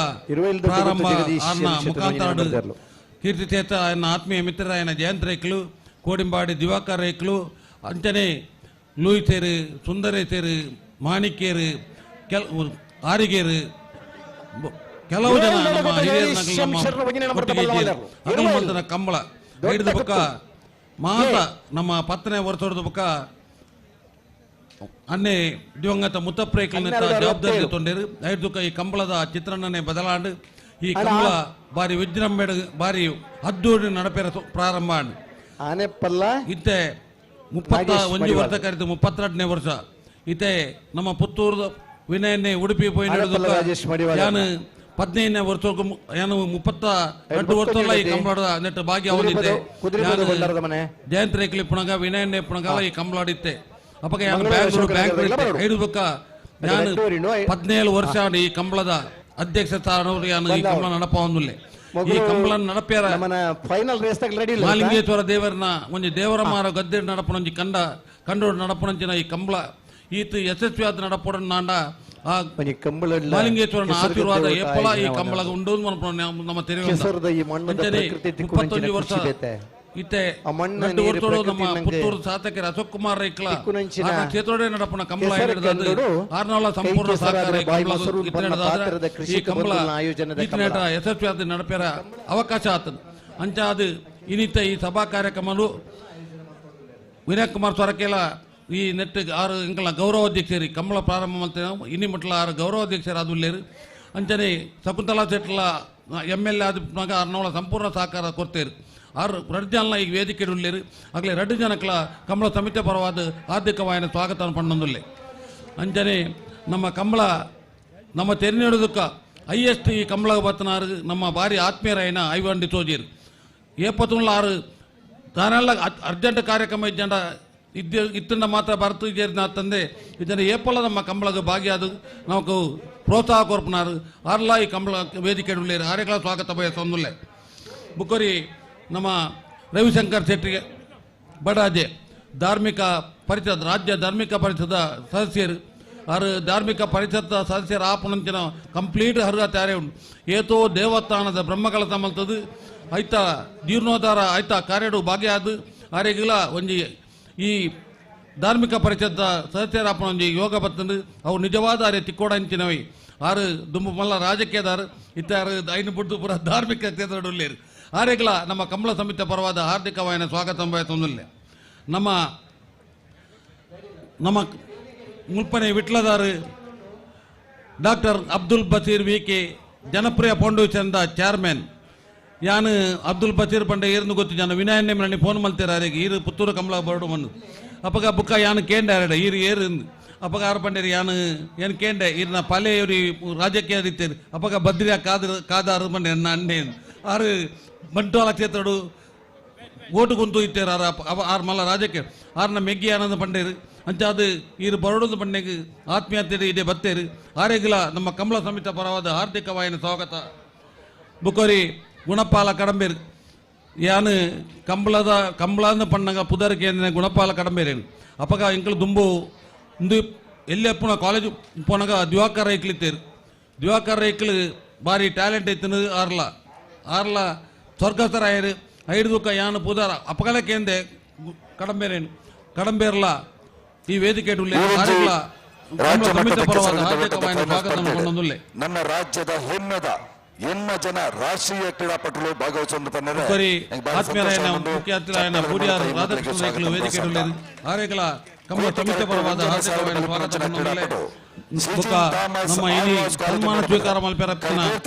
ಪ್ರಾರಂಭ ಮುಖಾಂತರ ಕೀರ್ತಿಚೇತ ఆయన ಆತ್ಮೀಯ ಮಿತ್ರರಾಯನ ಜಯಂತ್ ರೇಕ್ಲು ಕೋಡಿಂಬಾಡಿ ದಿವಾಕರ್ ರೇಕ್ಲು ಅಂಚನೆ ಲೂಯಿಸೇರು ಸುಂದರೇಸೇರು ಮಾಣಿಕ್ಯರು ಕೆಲ ಆರಿಗೇರು ಕೆಲವು ಜನ ನಮ್ಮ ಹಿರಿಯರ ಕಂಬಳ ಹಿಡಿದ ಬೊಕ್ಕ ಮಾತ ನಮ್ಮ 10ನೇ ವರ್ಷದ ಬೊಕ್ಕ ಅನ್ನೆ ದಿವಂಗತ ಮುತ್ತಪ್ರೇಕಲ್ನ ಜವಾಬ್ದಾರಿ ತೊಂಡೇರು ಐದುಕ ಈ ಕಂಬಳದ ಚಿತ್ರಣನೇ ಬದಲಾಂಡು ಈ ಕಂಬಳ ಬಾರಿ ವಿಜೃಂಭಣೆ ಬಾರಿ ಅದ್ದೂರಿ ನಡಪೇರ ಪ್ರಾರಂಭ ಇತ್ತೆ 31 ವರ್ಷ ಕರೆದು 32ನೇ ವರ್ಷ ಇತ್ತೆ ನಮ್ಮ ಪುತ್ತೂರು ವಿನಯನ್ನೇ ಉಡುಪಿ ಪೋಯಿ ನಾನು 15ನೇ ವರ್ಷ ಏನು 32 ವರ್ಷ ಈ ಕಂಬಳದ ನೆಟ್ಟು ಭಾಗ್ಯ ಹೊಂದಿದ್ದೆ. ಜಯಂತ್ ರೇಕ್ಲಿ ಪುಣಗ ವಿನಯನ್ನೇ ಪುಣಗಾಲ ಈ ಕಂಬಳಾಡಿತ್ತೆ. ಅಪ್ಪಗೆ ಬ್ಯಾಂಗ್ಳೂರು ಬ್ಯಾಂಕ್ ಐದು ಬೊಕ್ಕ ನಾನು 17 ವರ್ಷ ಈ ಕಂಬಳದ ಅಧ್ಯಕ್ಷ ಸ್ಥಾನವರು ಈ ಕಂಬಳ ನಡಪ ಒಂದುಲ್ಲೆ ಈ ಕಂಬಳ ನಡಪ್ಯಾರ ಫೈನಲ್ ರೇಸ್ ರೆಡಿ ಮಾಲಿಂಗೇಶ್ವರ ದೇವರನ ಒಂಜಿ ದೇವರ ಮಾರ ಗದ್ದೆ ನಡಪನೊಂಜಿ ಕಂಡ ಕಂಡೋಡು ನಡಪನಂಚಿನ ಈ ಕಂಬಳ ಈತ ಯಶಸ್ವಿಯಾದ ನಡಪೊಡ ನಾಂಡ ಆ ಮಾಲಿಂಗೇಶ್ವರನ ಆಶೀರ್ವಾದ ಏಪಲ ಈ ಕಂಬಳಗ ಉಂಡು ನಮ್ಮ ತೆರೆಯುವ 31 ವರ್ಷ ಇತ್ತೆ ಮಣ್ಣು, ನೀರು, ನಮ್ಮ ಪ್ರಕೃತಿ ಪುತ್ತೂರು ಶಾಸಕರ ಅಶೋಕ್ ಕುಮಾರ್ ರೈಕ್ಲ ತಿಕ್ಕುನಂಚಿನ ಆರ್ನ ಕ್ಷೇತ್ರಡೇ ನಡಪುನ ಕಂಬಳ ಕೆಸರು ಹಿಡಿದಾದ್ ಕಂಡುಡು ಆರ್ನವಲ ಸಂಪೂರ್ಣ ಕೈ ಕೆಸರಾದರೆ ಸಹಕಾರ ಬಾಯಿ ಕಂಬಳದ ಮೊಸರು ಇತ್ತೆ ಬಣ್ಣ ನಡೆದಾದ್ರೆ ಪಾತ್ರದ ಈ ಕೃಷಿಕ ಕಂಬಳ ಬಂಧುಗಳ ಆಯೋಜನದ ಈತನೇಟ ಕಂಬಳ. ಯಶಸ್ವಿಯಾದ ನಡಪೆರ ಅವಕಾಶ ಆತನ ಅಂಚಾದ ಇನ್ನಿತ ಈ ಸಭಾ ಕಾರ್ಯಕ್ರಮಲು ವಿನಯ್ ಕುಮಾರ್ ಸೊರಕೇಲ ಈ ನೆಟ್ ಆರು ಎಂಕಲ್ನ ಗೌರವಾಧ್ಯಕ್ಷರು ಕಂಬಳ ಪ್ರಾರಂಭ ಮಲ್ತಿನ ಇನ್ನಿ ಮಟ್ಲ ಆರು ಗೌರವಾಧ್ಯಕ್ಷರು ಅದು ಅಂಚನೆ ಶಕುಂತಲಾ ಶೆಟ್ಲ ಎಮ್ ಎಲ್ ಎ ಆದ ಅರ್ನವಳ ಸಂಪೂರ್ಣ ಸಹಕಾರ ಕೊಡ್ತೇರು. ಆರು ರಡ್ಡು ಜನ ಈಗ ವೇದಿಕೆ ಉಳ್ಳೇರು ಆಗಲೇ ರಡ್ಡು ಜನಕ್ಲ ಕಂಬಳ ಸಮಿತಿ ಪರವಾದ ಹಾರ್ದಿಕವಾಯಿನ ಸ್ವಾಗತ ಪಣ್ಣೊಂದುಲ್ಲೆ. ಅಂಚನೆ ನಮ್ಮ ಕಂಬಳ ನಮ್ಮ ತೆರಿನೆಡುದಕ್ಕ ಹೈಯೆಸ್ಟ್ ಈ ಕಂಬಳ ಬತ್ತನಾರು ನಮ್ಮ ಭಾರಿ ಆತ್ಮೀಯರಾಯಿನ ಐವನ್ ಡಿಸೋಜಿರ್ ಏಪತ್ತುಂಡ್ಲ ಆರು ತಾನೆಲ್ಲ ಅರ್ಜೆಂಟ್ ಕಾರ್ಯಕ್ರಮ ಇದ್ದಂಡ ಇದ್ದ ಇತ್ತಂಡ ಮಾತ್ರ ಬರ್ತು ಇದ್ದೇರಿನ ತಂದೆ ಇದನ್ನು ಏಪಲ್ಲ ನಮ್ಮ ಕಂಬಳಗ ಭಾಗಿಯಾದ ನಮಕು ಪ್ರೋತ್ಸಾಹ ಕೊರ್ಪನಾರು ಆರ್ಲ ಈ ಕಂಬಳ ವೇದಿಕೆ ಉಳ್ಳೇರು ಆರ್ಯಗಳ ಸ್ವಾಗತ ಬಯಸೊಂದುಲ್ಲೆ. ಬುಕ್ಕರಿ ನಮ್ಮ ರವಿಶಂಕರ್ ಶೆಟ್ಟಿಗೆ ಬಡಾಜೆ ಧಾರ್ಮಿಕ ಪರಿಷತ್ ರಾಜ್ಯ ಧಾರ್ಮಿಕ ಪರಿಷದ ಸದಸ್ಯರು ಆರು ಧಾರ್ಮಿಕ ಪರಿಷತ್ ಸದಸ್ಯರ ಆಪುನಂಚಿನ ಕಂಪ್ಲೀಟ್ ಅರ್ಹತೆ ಆರೆ ಉಂಟು. ಏತೋ ದೇವಸ್ಥಾನದ ಬ್ರಹ್ಮಕಲಸ ಮಲ್ತದು ಐತ ಜೀರ್ಣೋದ್ಧಾರ ಐತ ಕಾರ್ಯಡು ಭಾಗಿಯಾದ ಆರೆಗಿಲ ಒಂಜಿ ಈ ಧಾರ್ಮಿಕ ಪರಿಷತ್ ಸದಸ್ಯರ ಒಂಜಿ ಯೋಗ ಬತ್ತಂದು ಅವು ನಿಜವಾದ ಆರೆ ತಿಕ್ಕೋಡ ಅಂಚಿನವೈ ಆರು ದುಂಬು ಮಲ್ಲ ರಾಜಕೀಯದಾರು ಇತ್ತಾರು ಐನು ಬುಡ್ದು ಪೂರ ಧಾರ್ಮಿಕ ಕ್ಷೇತ್ರ ಉಳ್ಳೇರು ಆರೆಗಿಲ ನಮ್ಮ ಕಂಬಳ ಸಮಿತಿ ಪರವಾದ ಹಾರ್ದಿಕವಾಯಿನ ಸ್ವಾಗತ ಬಯಸೊಂದುಲ್ಲೆ. ನಮ್ಮ ನಮ್ಮ ಮುಲ್ಪನೆ ವಿಟ್ಲದಾರು doctor Abdul Basheer V K Janapriya ಫೌಂಡೇಶನ್ದ chairman ಯಾನು ಅಬ್ದುಲ್ ಬಶೀರ್ ಪಂಡೆ ಏರ್ನು ಗೊತ್ತು ಜನ ವಿನಯನ್ನೇ ಮನೆ ಫೋನ್ ಮಲ್ತೀರ ಆರೆಗೆ ಈರು ಪುತ್ತೂರು ಕಮಲ ಬರಡು ಮಣ್ಣು ಅಪ್ಪಗ ಬುಕ್ಕ ಯಾನು ಕೇಂಡೆ ಆರೆಡ ಈರು ಏರು ಅಪ್ಪಗ ಆರು ಪಂಡೇರಿ ಯಾನು ಏನು ಕೇಂಡೆ ಈರ್ನ ಪಲೆಯೂರಿ ರಾಜಕೀಯ ರೀತಿಯರು ಅಪ್ಪಗ ಬದ್ರಿಯ ಕಾದ್ರ ಕಾದಾರು ಮಂಡೆ ನನ್ನ ಅಣ್ಣೆ ಆರು ಬಂಟ್ವಾಳ ಕ್ಷೇತ್ರಡು ಓಟು ಕುಂತು ಇತ್ತೇರು ಆರು ಆರು ಮಲ್ಲ ರಾಜಕೀಯ ಆರ್ನ ಮೆಗ್ಗಿ ಆನಂದ ಪಂಡೇರು ಅಂಚಾದ ಈರು ಬರಡೋದು ಪಂಡೆಗೆ ಆತ್ಮೀಯತೆ ಇದೆ ಬತ್ತೇರು ಆರೆಗಿಲ ನಮ್ಮ ಕಮಲ ಸಮಿತ ಪರವಾದ ಹಾರ್ದಿಕವಾಯಿನ ಸ್ವಾಗತ. ಬುಕೋರಿ ಗುಣಪಾಲ ಕಡಂಬೇರು ಯಾನು ಕಂಬಳದ ಕಂಬಳಂದ ಪಣ್ಣಗ ಪುದರ್ ಕೇಂದ್ರ ಗುಣಪಾಲ ಕಡಂಬೇರೇನು ಅಪ್ಪಗ ಎಂಕಲು ದುಂಬು ಇಂದು ಎಲ್ಲಿ ಅಪ್ಪನ ಕಾಲೇಜು ಪೋನಾಗ ದಿವಾಕರ್ ರೈಕ್ಲಿತ್ತೇರು ದಿವಾಕರ್ ರೈಕ್ಲು ಭಾರಿ ಟ್ಯಾಲೆಂಟ್ ಐತನು ಆರ್ಲ ಆರ್ಲ ಸ್ವರ್ಗಸ್ಥರಾಯರು ಐದು ಯಾನು ಪುದರ ಅಪ್ಪಗಲ ಕೇಂದ್ರ ಕಡಂಬೇರೇನು ಕಡಂಬೇರ್ಲ ಈ ವೇದಿಕೆ ಆರೆಗ್ಲ ರಾಜ್ಯ ಸಮಿತಿ ಮಟ್ಟದ ಪರವಾದ ಕೆಸರು ಹಾರ್ದಿಕವಾಯಿನ ಫೈನಲ್ ಸ್ವಾಗತ ಸ್ಪರ್ಧೆ. ಪಣ್ಣೊಂದುಲ್ಲೆ. ನಮ್ಮ ರಾಜ್ಯದ ಹೆಮ್ಮೆದ ಎನ್ನ ಜನ ರಾಷ್ಟ್ರೀಯ ಕ್ರೀಡಾಪಟುಗಳು ಭಾಗವಹಿಸುವಂತ ಸರಿ ಆತ್ಮೀಯರಾಯನ ಮುಖ್ಯ ಅತಿಥಿರಾಯನ ಪೂರ್ಯಾರು ರಾಧಾಕೃಷ್ಣ ರೈಕ್ಲು ವೇದಿಕೆ ಉಳ್ಳೇರು ಆರೆಗ್ಲ ಕಂಬಳ ಸಮಿತಿ ಪರವಾದ ಹಾರ್ದಿಕವಾಯಿನ ಸ್ವಾಗತ ಪಣ್ಣೊಂದುಲ್ಲೆ. ಬೊಕ್ಕ ನಮ್ಮ ಇನಿ ಸನ್ಮಾನ ಸ್ವೀಕಾರ ಮಲ್ಪೆರಪ್ಪನ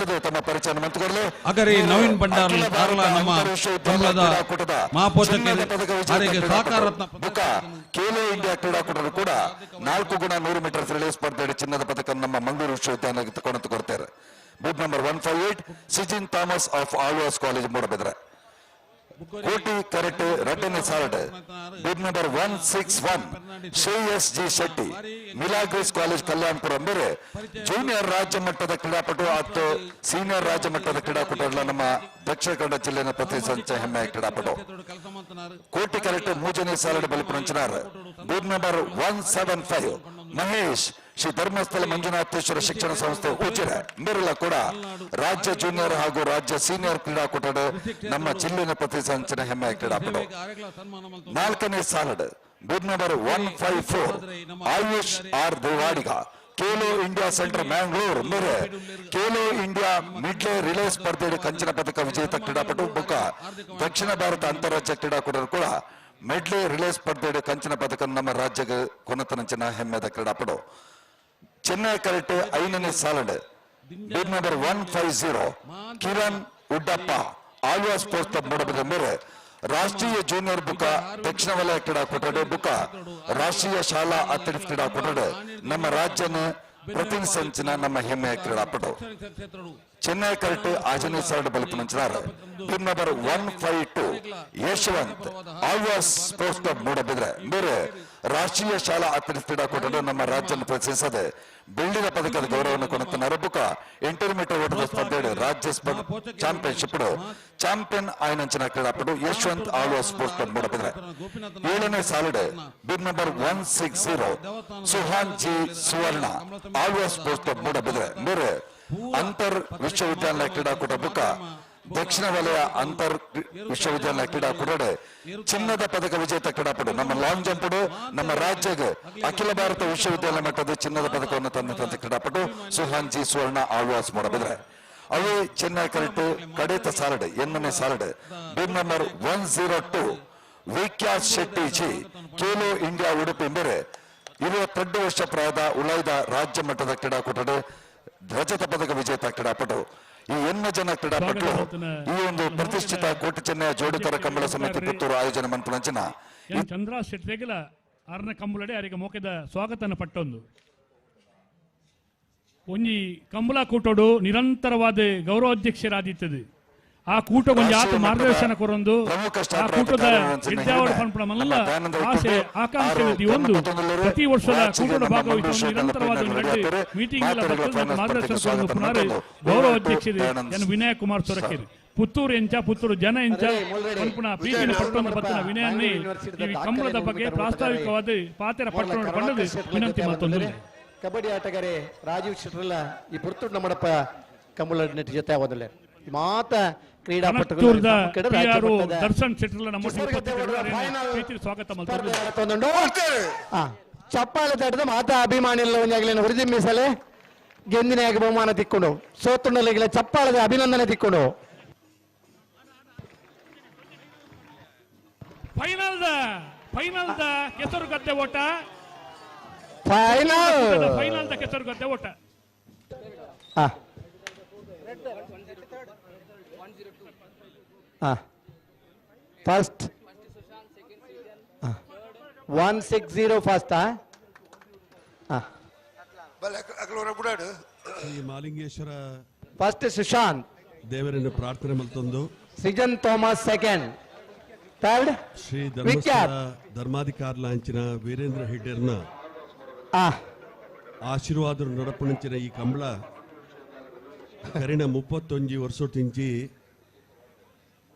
ತಮ್ಮ ಪರಿಚಯ ಮಂತ್ರಿಗಳೇ ಅಗರಿ ನವೀನ್ ಭಂಡಾರ್ ಆರ್ಲ ನಮ್ಮ ಕಂಬಳದ ಮಹಾಪೋಷಕರು ಆರೆಗೆ ಸಹಕಾರ ರತ್ನ ಬುಕ್ಕ ಖೇಲೋ ಇಂಡಿಯಾ ಕ್ರೀಡಾಕೂಟರು ಕೂಡ 4 ಗುಣ 100 ಮೀಟರ್ ರಿಲೇ ಸ್ಪರ್ಧೆಯಲ್ಲಿ ಚಿನ್ನದ ಪದಕ ನಮ್ಮ ಮಂಗಳೂರು ವಿಶ್ವವಿದ್ಯಾಲಯಕ್ಕೆ ತಗೊಂಡು ಕೊಡ್ತಾರೆ. Bib number 158 Sijin Thomas of Alva's college Moodbidri. Koti ಕರೆಕ್ಟ್ ರಡ್ಡನೆ ಸಾಲಡ್ bib number 161 Shreyas G Shetty Milagres college Kalyanpur ಅಂದರೆ ಜೂನಿಯರ್ ರಾಜ್ಯ ಮಟ್ಟದ ಕ್ರೀಡಾಪಟು ಮತ್ತು ಸೀನಿಯರ್ ರಾಜ್ಯ ಮಟ್ಟದ ಕ್ರೀಡಾಪಟುಗಳ ನಮ್ಮ ದಕ್ಷಿಣ ಕನ್ನಡ ಜಿಲ್ಲೆಯ ಪ್ರತಿನಿಧಿಸುವಂತ ಹೆಮ್ಮೆಯ ಕ್ರೀಡಾಪಟು. ಕೋಟಿ correct ಮೂಜನೇ salad ಬಲಿಪುರಂಚನಾರ್ bib number 175 Mahesh Shri Dharmasthala Manjunatheshwara ಶಿಕ್ಷಣ ಸಂಸ್ಥೆ ಉಜಿರೆ ಮೇರೆಲ್ಲ ಕೂಡ ರಾಜ್ಯ ಜೂನಿಯರ್ ಹಾಗೂ ರಾಜ್ಯ ಸೀನಿಯರ್ ಕ್ರೀಡಾಕೂಟದ ನಮ್ಮ ಜಿಲ್ಲೆಯ ಪ್ರತಿನಿಧಿಸುವಂತ ಹೆಮ್ಮೆಯ ಕ್ರೀಡಾಪಟು. ನಾಲ್ಕನೇ salad bib number 154 Ayush R Devadiga Khelo India centre Mangalore ಮೇರೆ ಖೇಲೋ ಇಂಡಿಯಾ ಮಿಡ್ಲೆ ರಿಲೇ ಸ್ಪರ್ಧೆಯಲ್ಲಿ ಕಂಚಿನ ಪದಕ ವಿಜೇತ ಕ್ರೀಡಾಪಟು ಬುಕ್ಕ ದಕ್ಷಿಣ ಭಾರತ ಅಂತಾರಾಜ್ಯ ಕ್ರೀಡಾಕೂಟರು ಕೂಡ ಮೆಡ್ಲೆ ರಿಲೇ ಸ್ಪರ್ಧೆಯಲ್ಲಿ ಕಂಚಿನ ಪದಕ ನಮ್ಮ ರಾಜ್ಯಕ್ಕೆ ಕೊನತನಂಚಿನ ಹೆಮ್ಮೆದ ಕ್ರೀಡಾಪಟು. ಚೆನ್ನೈ ಕರೆಕ್ಟ್ ಐದನೇ salad bib number 150 Kiran Uddappa Alva sports club Moodbidri ಮೇರೆ ರಾಷ್ಟ್ರೀಯ ಜೂನಿಯರ್ ಬುಕ್ಕ ದಕ್ಷಿಣ ವಲಯ ಕ್ರೀಡಾಕೂಟಡೆ ಬುಕ್ಕ ರಾಷ್ಟ್ರೀಯ ಶಾಲಾ ಅಥ್ಲೆಟಿಕ್ಸ್ ಕ್ರೀಡಾಕೂಟಡೆ ನಮ್ಮ ರಾಜ್ಯನ ಪ್ರತಿನಿಧಿಸಿನ ನಮ್ಮ ಹೆಮ್ಮೆಯ ಕ್ರೀಡಾಪಟು. ಚೆನ್ನೈ ಕರೆಕ್ಟ್ ಆಜನೇ ಸಾಲಡ್ ಬಲಿಪುನಂಚಿನಾರ್ bib number 152 Yashwant Alva's sports club Moodbidri ಮೇರೆ ರಾಷ್ಟ್ರೀಯ ಶಾಲಾ ಅಥ್ಲೆಟಿಕ್ಸ್ ಕ್ರೀಡಾಕೂಟದ ನಮ್ಮ ರಾಜ್ಯವನ್ನು ಪ್ರತಿನಿಧಿಸದೆ ಬೆಳ್ಳಿನ ಪದಕದ ಗೌರವವನ್ನು ಕೊಡುತ್ತಾರೆ. ಬುಕ್ಕ 800 ಮೀಟರ್ ಓಟದ ಸ್ಪರ್ಧೆ ರಾಜ್ಯ ಚಾಂಪಿಯನ್ಶಿಪ್ ಚಾಂಪಿಯನ್ ಆಯನಂಚಿನ ಕ್ರೀಡಾಪಟು ಯಶವಂತ್ ಆಳ್ವಾಸ್ ಸ್ಪೋರ್ಟ್ಸ್ ಕ್ಲಬ್ ಮೂಡಬಿದ್ರೆ. ಏಳನೇ salad bib number 160 Suhan G Suvarna Alva's sports club Moodbidri ಮೇರೆ ಅಂತರ್ ವಿಶ್ವವಿದ್ಯಾಲಯ ಕ್ರೀಡಾಕೂಟ ಬುಕ್ಕ ದಕ್ಷಿಣ ವಲಯ ಅಂತರ್ ವಿಶ್ವವಿದ್ಯಾಲಯ ಕ್ರೀಡಾಕೂಟಡ್ ಚಿನ್ನದ ಪದಕ ವಿಜೇತ ಕ್ರೀಡಾಪಟು ನಮ್ಮ ಲಾಂಗ್ ಜಂಪ್ ನಮ್ಮ ರಾಜ್ಯಕ್ಕೆ ಅಖಿಲ ಭಾರತ ವಿಶ್ವವಿದ್ಯಾಲಯ ಮಟ್ಟದ ಚಿನ್ನದ ಪದಕವನ್ನು ತಂದಂತ ಕ್ರೀಡಾಪಟು ಸುಹಾನ್ ಜಿ ಸುವರ್ಣ ಆಳ್ವಾಸ್ ಮೂಡಬಿದ್ರೆ. ಅವೇ ಚೆನ್ನೈ ಕರೆಕ್ಟ್ ಕಡೇತ ಸಾಲಡ್ ಎನ್ನನೇ ಸಾಲಡ್ bib number 102 Vikhyat Shetty G Khelo India Udupi ಎಂದರೆ 22 ವರ್ಷ ಪ್ರಾಯದ ಉಳೈದ ರಾಜ್ಯ ಮಟ್ಟದ ಕ್ರೀಡಾಕೂಟದ ರಜತ ಪದಕ ವಿಜೇತ ಕ್ರೀಡಾಪಟು. ಈ ಎನ್ನ ಜನ ಕ್ರೀಡಾಪಟು ಈ ಒಂದು ಪ್ರತಿಷ್ಠಿತ ಕೋಟಿ ಚೆನ್ನಯ ಜೋಡಿತರ ಕಂಬಳ ಸಮಿತಿ ಪುತ್ತೂರು ಆಯೋಜನೆ ಮನ್ಪುನಂಚಿನ ಚಂದ್ರ ಶೆಟ್ಟಿಗೆಲ ಅರ್ನ ಕಂಬಳಡೆ ಅರಿಗೆ ಮೋಕೆದ ಸ್ವಾಗತನ ಪಟ್ಟೊಂದು ಒಂಜಿ ಕಂಬಳ ಕೂಟೋಡು ನಿರಂತರವಾದ ಗೌರವಾಧ್ಯಕ್ಷರಾದಿತ್ತದೆ. ಆ ಕೂಟ ಒಂಜಿ ಆತ ಮಾರ್ಗದರ್ಶನ ಕೊರೊಂದು ಆ ಕೂಟದ ವಿದ್ಯಾವರ ಪನ್ಪುನ ಮಲ್ಲ ಆಸೆ ಆಕಾಂಕ್ಷೆ ಒಂದು ಪ್ರತಿ ವರ್ಷದ ಕೂಟದ ಭಾಗವಹಿಸುವ ನಿರಂತರವಾದ ಮೀಟಿಂಗ್ ಎಲ್ಲ ಮಾರ್ಗದರ್ಶನ ಕೊರೊಂದು ಪುನರ್ ಗೌರವ ಅಧ್ಯಕ್ಷರು ಎನ್ ವಿನಯ ಕುಮಾರ್ ಸೊರಕೇರಿ. ಪುತ್ತೂರು ಎಂಚ ಪುತ್ತೂರು ಜನ ಎಂಚ ಪನ್ಪುನ ಪ್ರೀತಿನ ಪಟ್ಟೊಂದು ಬತ್ತನ ವಿನಯನ್ನೇ ಈ ಕಂಬಳದ ಬಗ್ಗೆ ಪ್ರಾಸ್ತಾವಿಕವಾದ ಪಾತೆರ ಪಟ್ಟಣ ಪಂಡದು ವಿನಂತಿ ಮತ್ತೊಂದು. ಕಬಡ್ಡಿ ಆಟಗಾರೆ ರಾಜೀವ್ ಶೆಟ್ಟರ್ಲ ಈ ಪುತ್ತೂರು ನಮ್ಮಡಪ್ಪ ಕಂಬಳ ನೆಟ್ ಜೊತೆ ಓದಲೆ ಮಾತ ಕ್ರೀಡಾಪಟುಗಳು ದರ್ಶನ್ ಶೆಟ್ಟರ್ಲ ನಮ್ಮ ಸ್ವಾಗತ ಚಪ್ಪಾಳೆ ತಟ್ಟದ ಮಾತ ಅಭಿಮಾನಿಲ್ಲ ಒಂದಾಗಲಿ ಹುರಿದಿಮ್ಮಿಸಲೆ ಗೆಂದಿನಾಗ ಬಹುಮಾನ ತಿಕ್ಕೊಂಡು ಸೋತುಂಡಲಿಗೆ ಚಪ್ಪಾಳದ ಅಭಿನಂದನೆ ತಿಕ್ಕೊಂಡು. ಫೈನಲ್ the ಕೆಸರು ಗದ್ದೆ ಓಟ ಫೈನಲ್ the ಕೆಸರು ಗದ್ದೆ ಓಟ. First 160 first. Malingeshwara first Sushant ದೇವರನ್ನು ಪ್ರಾರ್ಥನೆ ಮಲ್ತೊಂದು Srijan Thomas second, third Shri Dharmasthala ಧರ್ಮಾಧಿಕಾರಿಲಾಂಚಿನ Veerendra ಹೆಡ್ಡರ್ನ ಆಶೀರ್ವಾದ ನಡಪುಣಂಚಿನ ಈ ಕಂಬಳ ಕರಿಣ 31 ವರ್ಷದಿಂಚಿ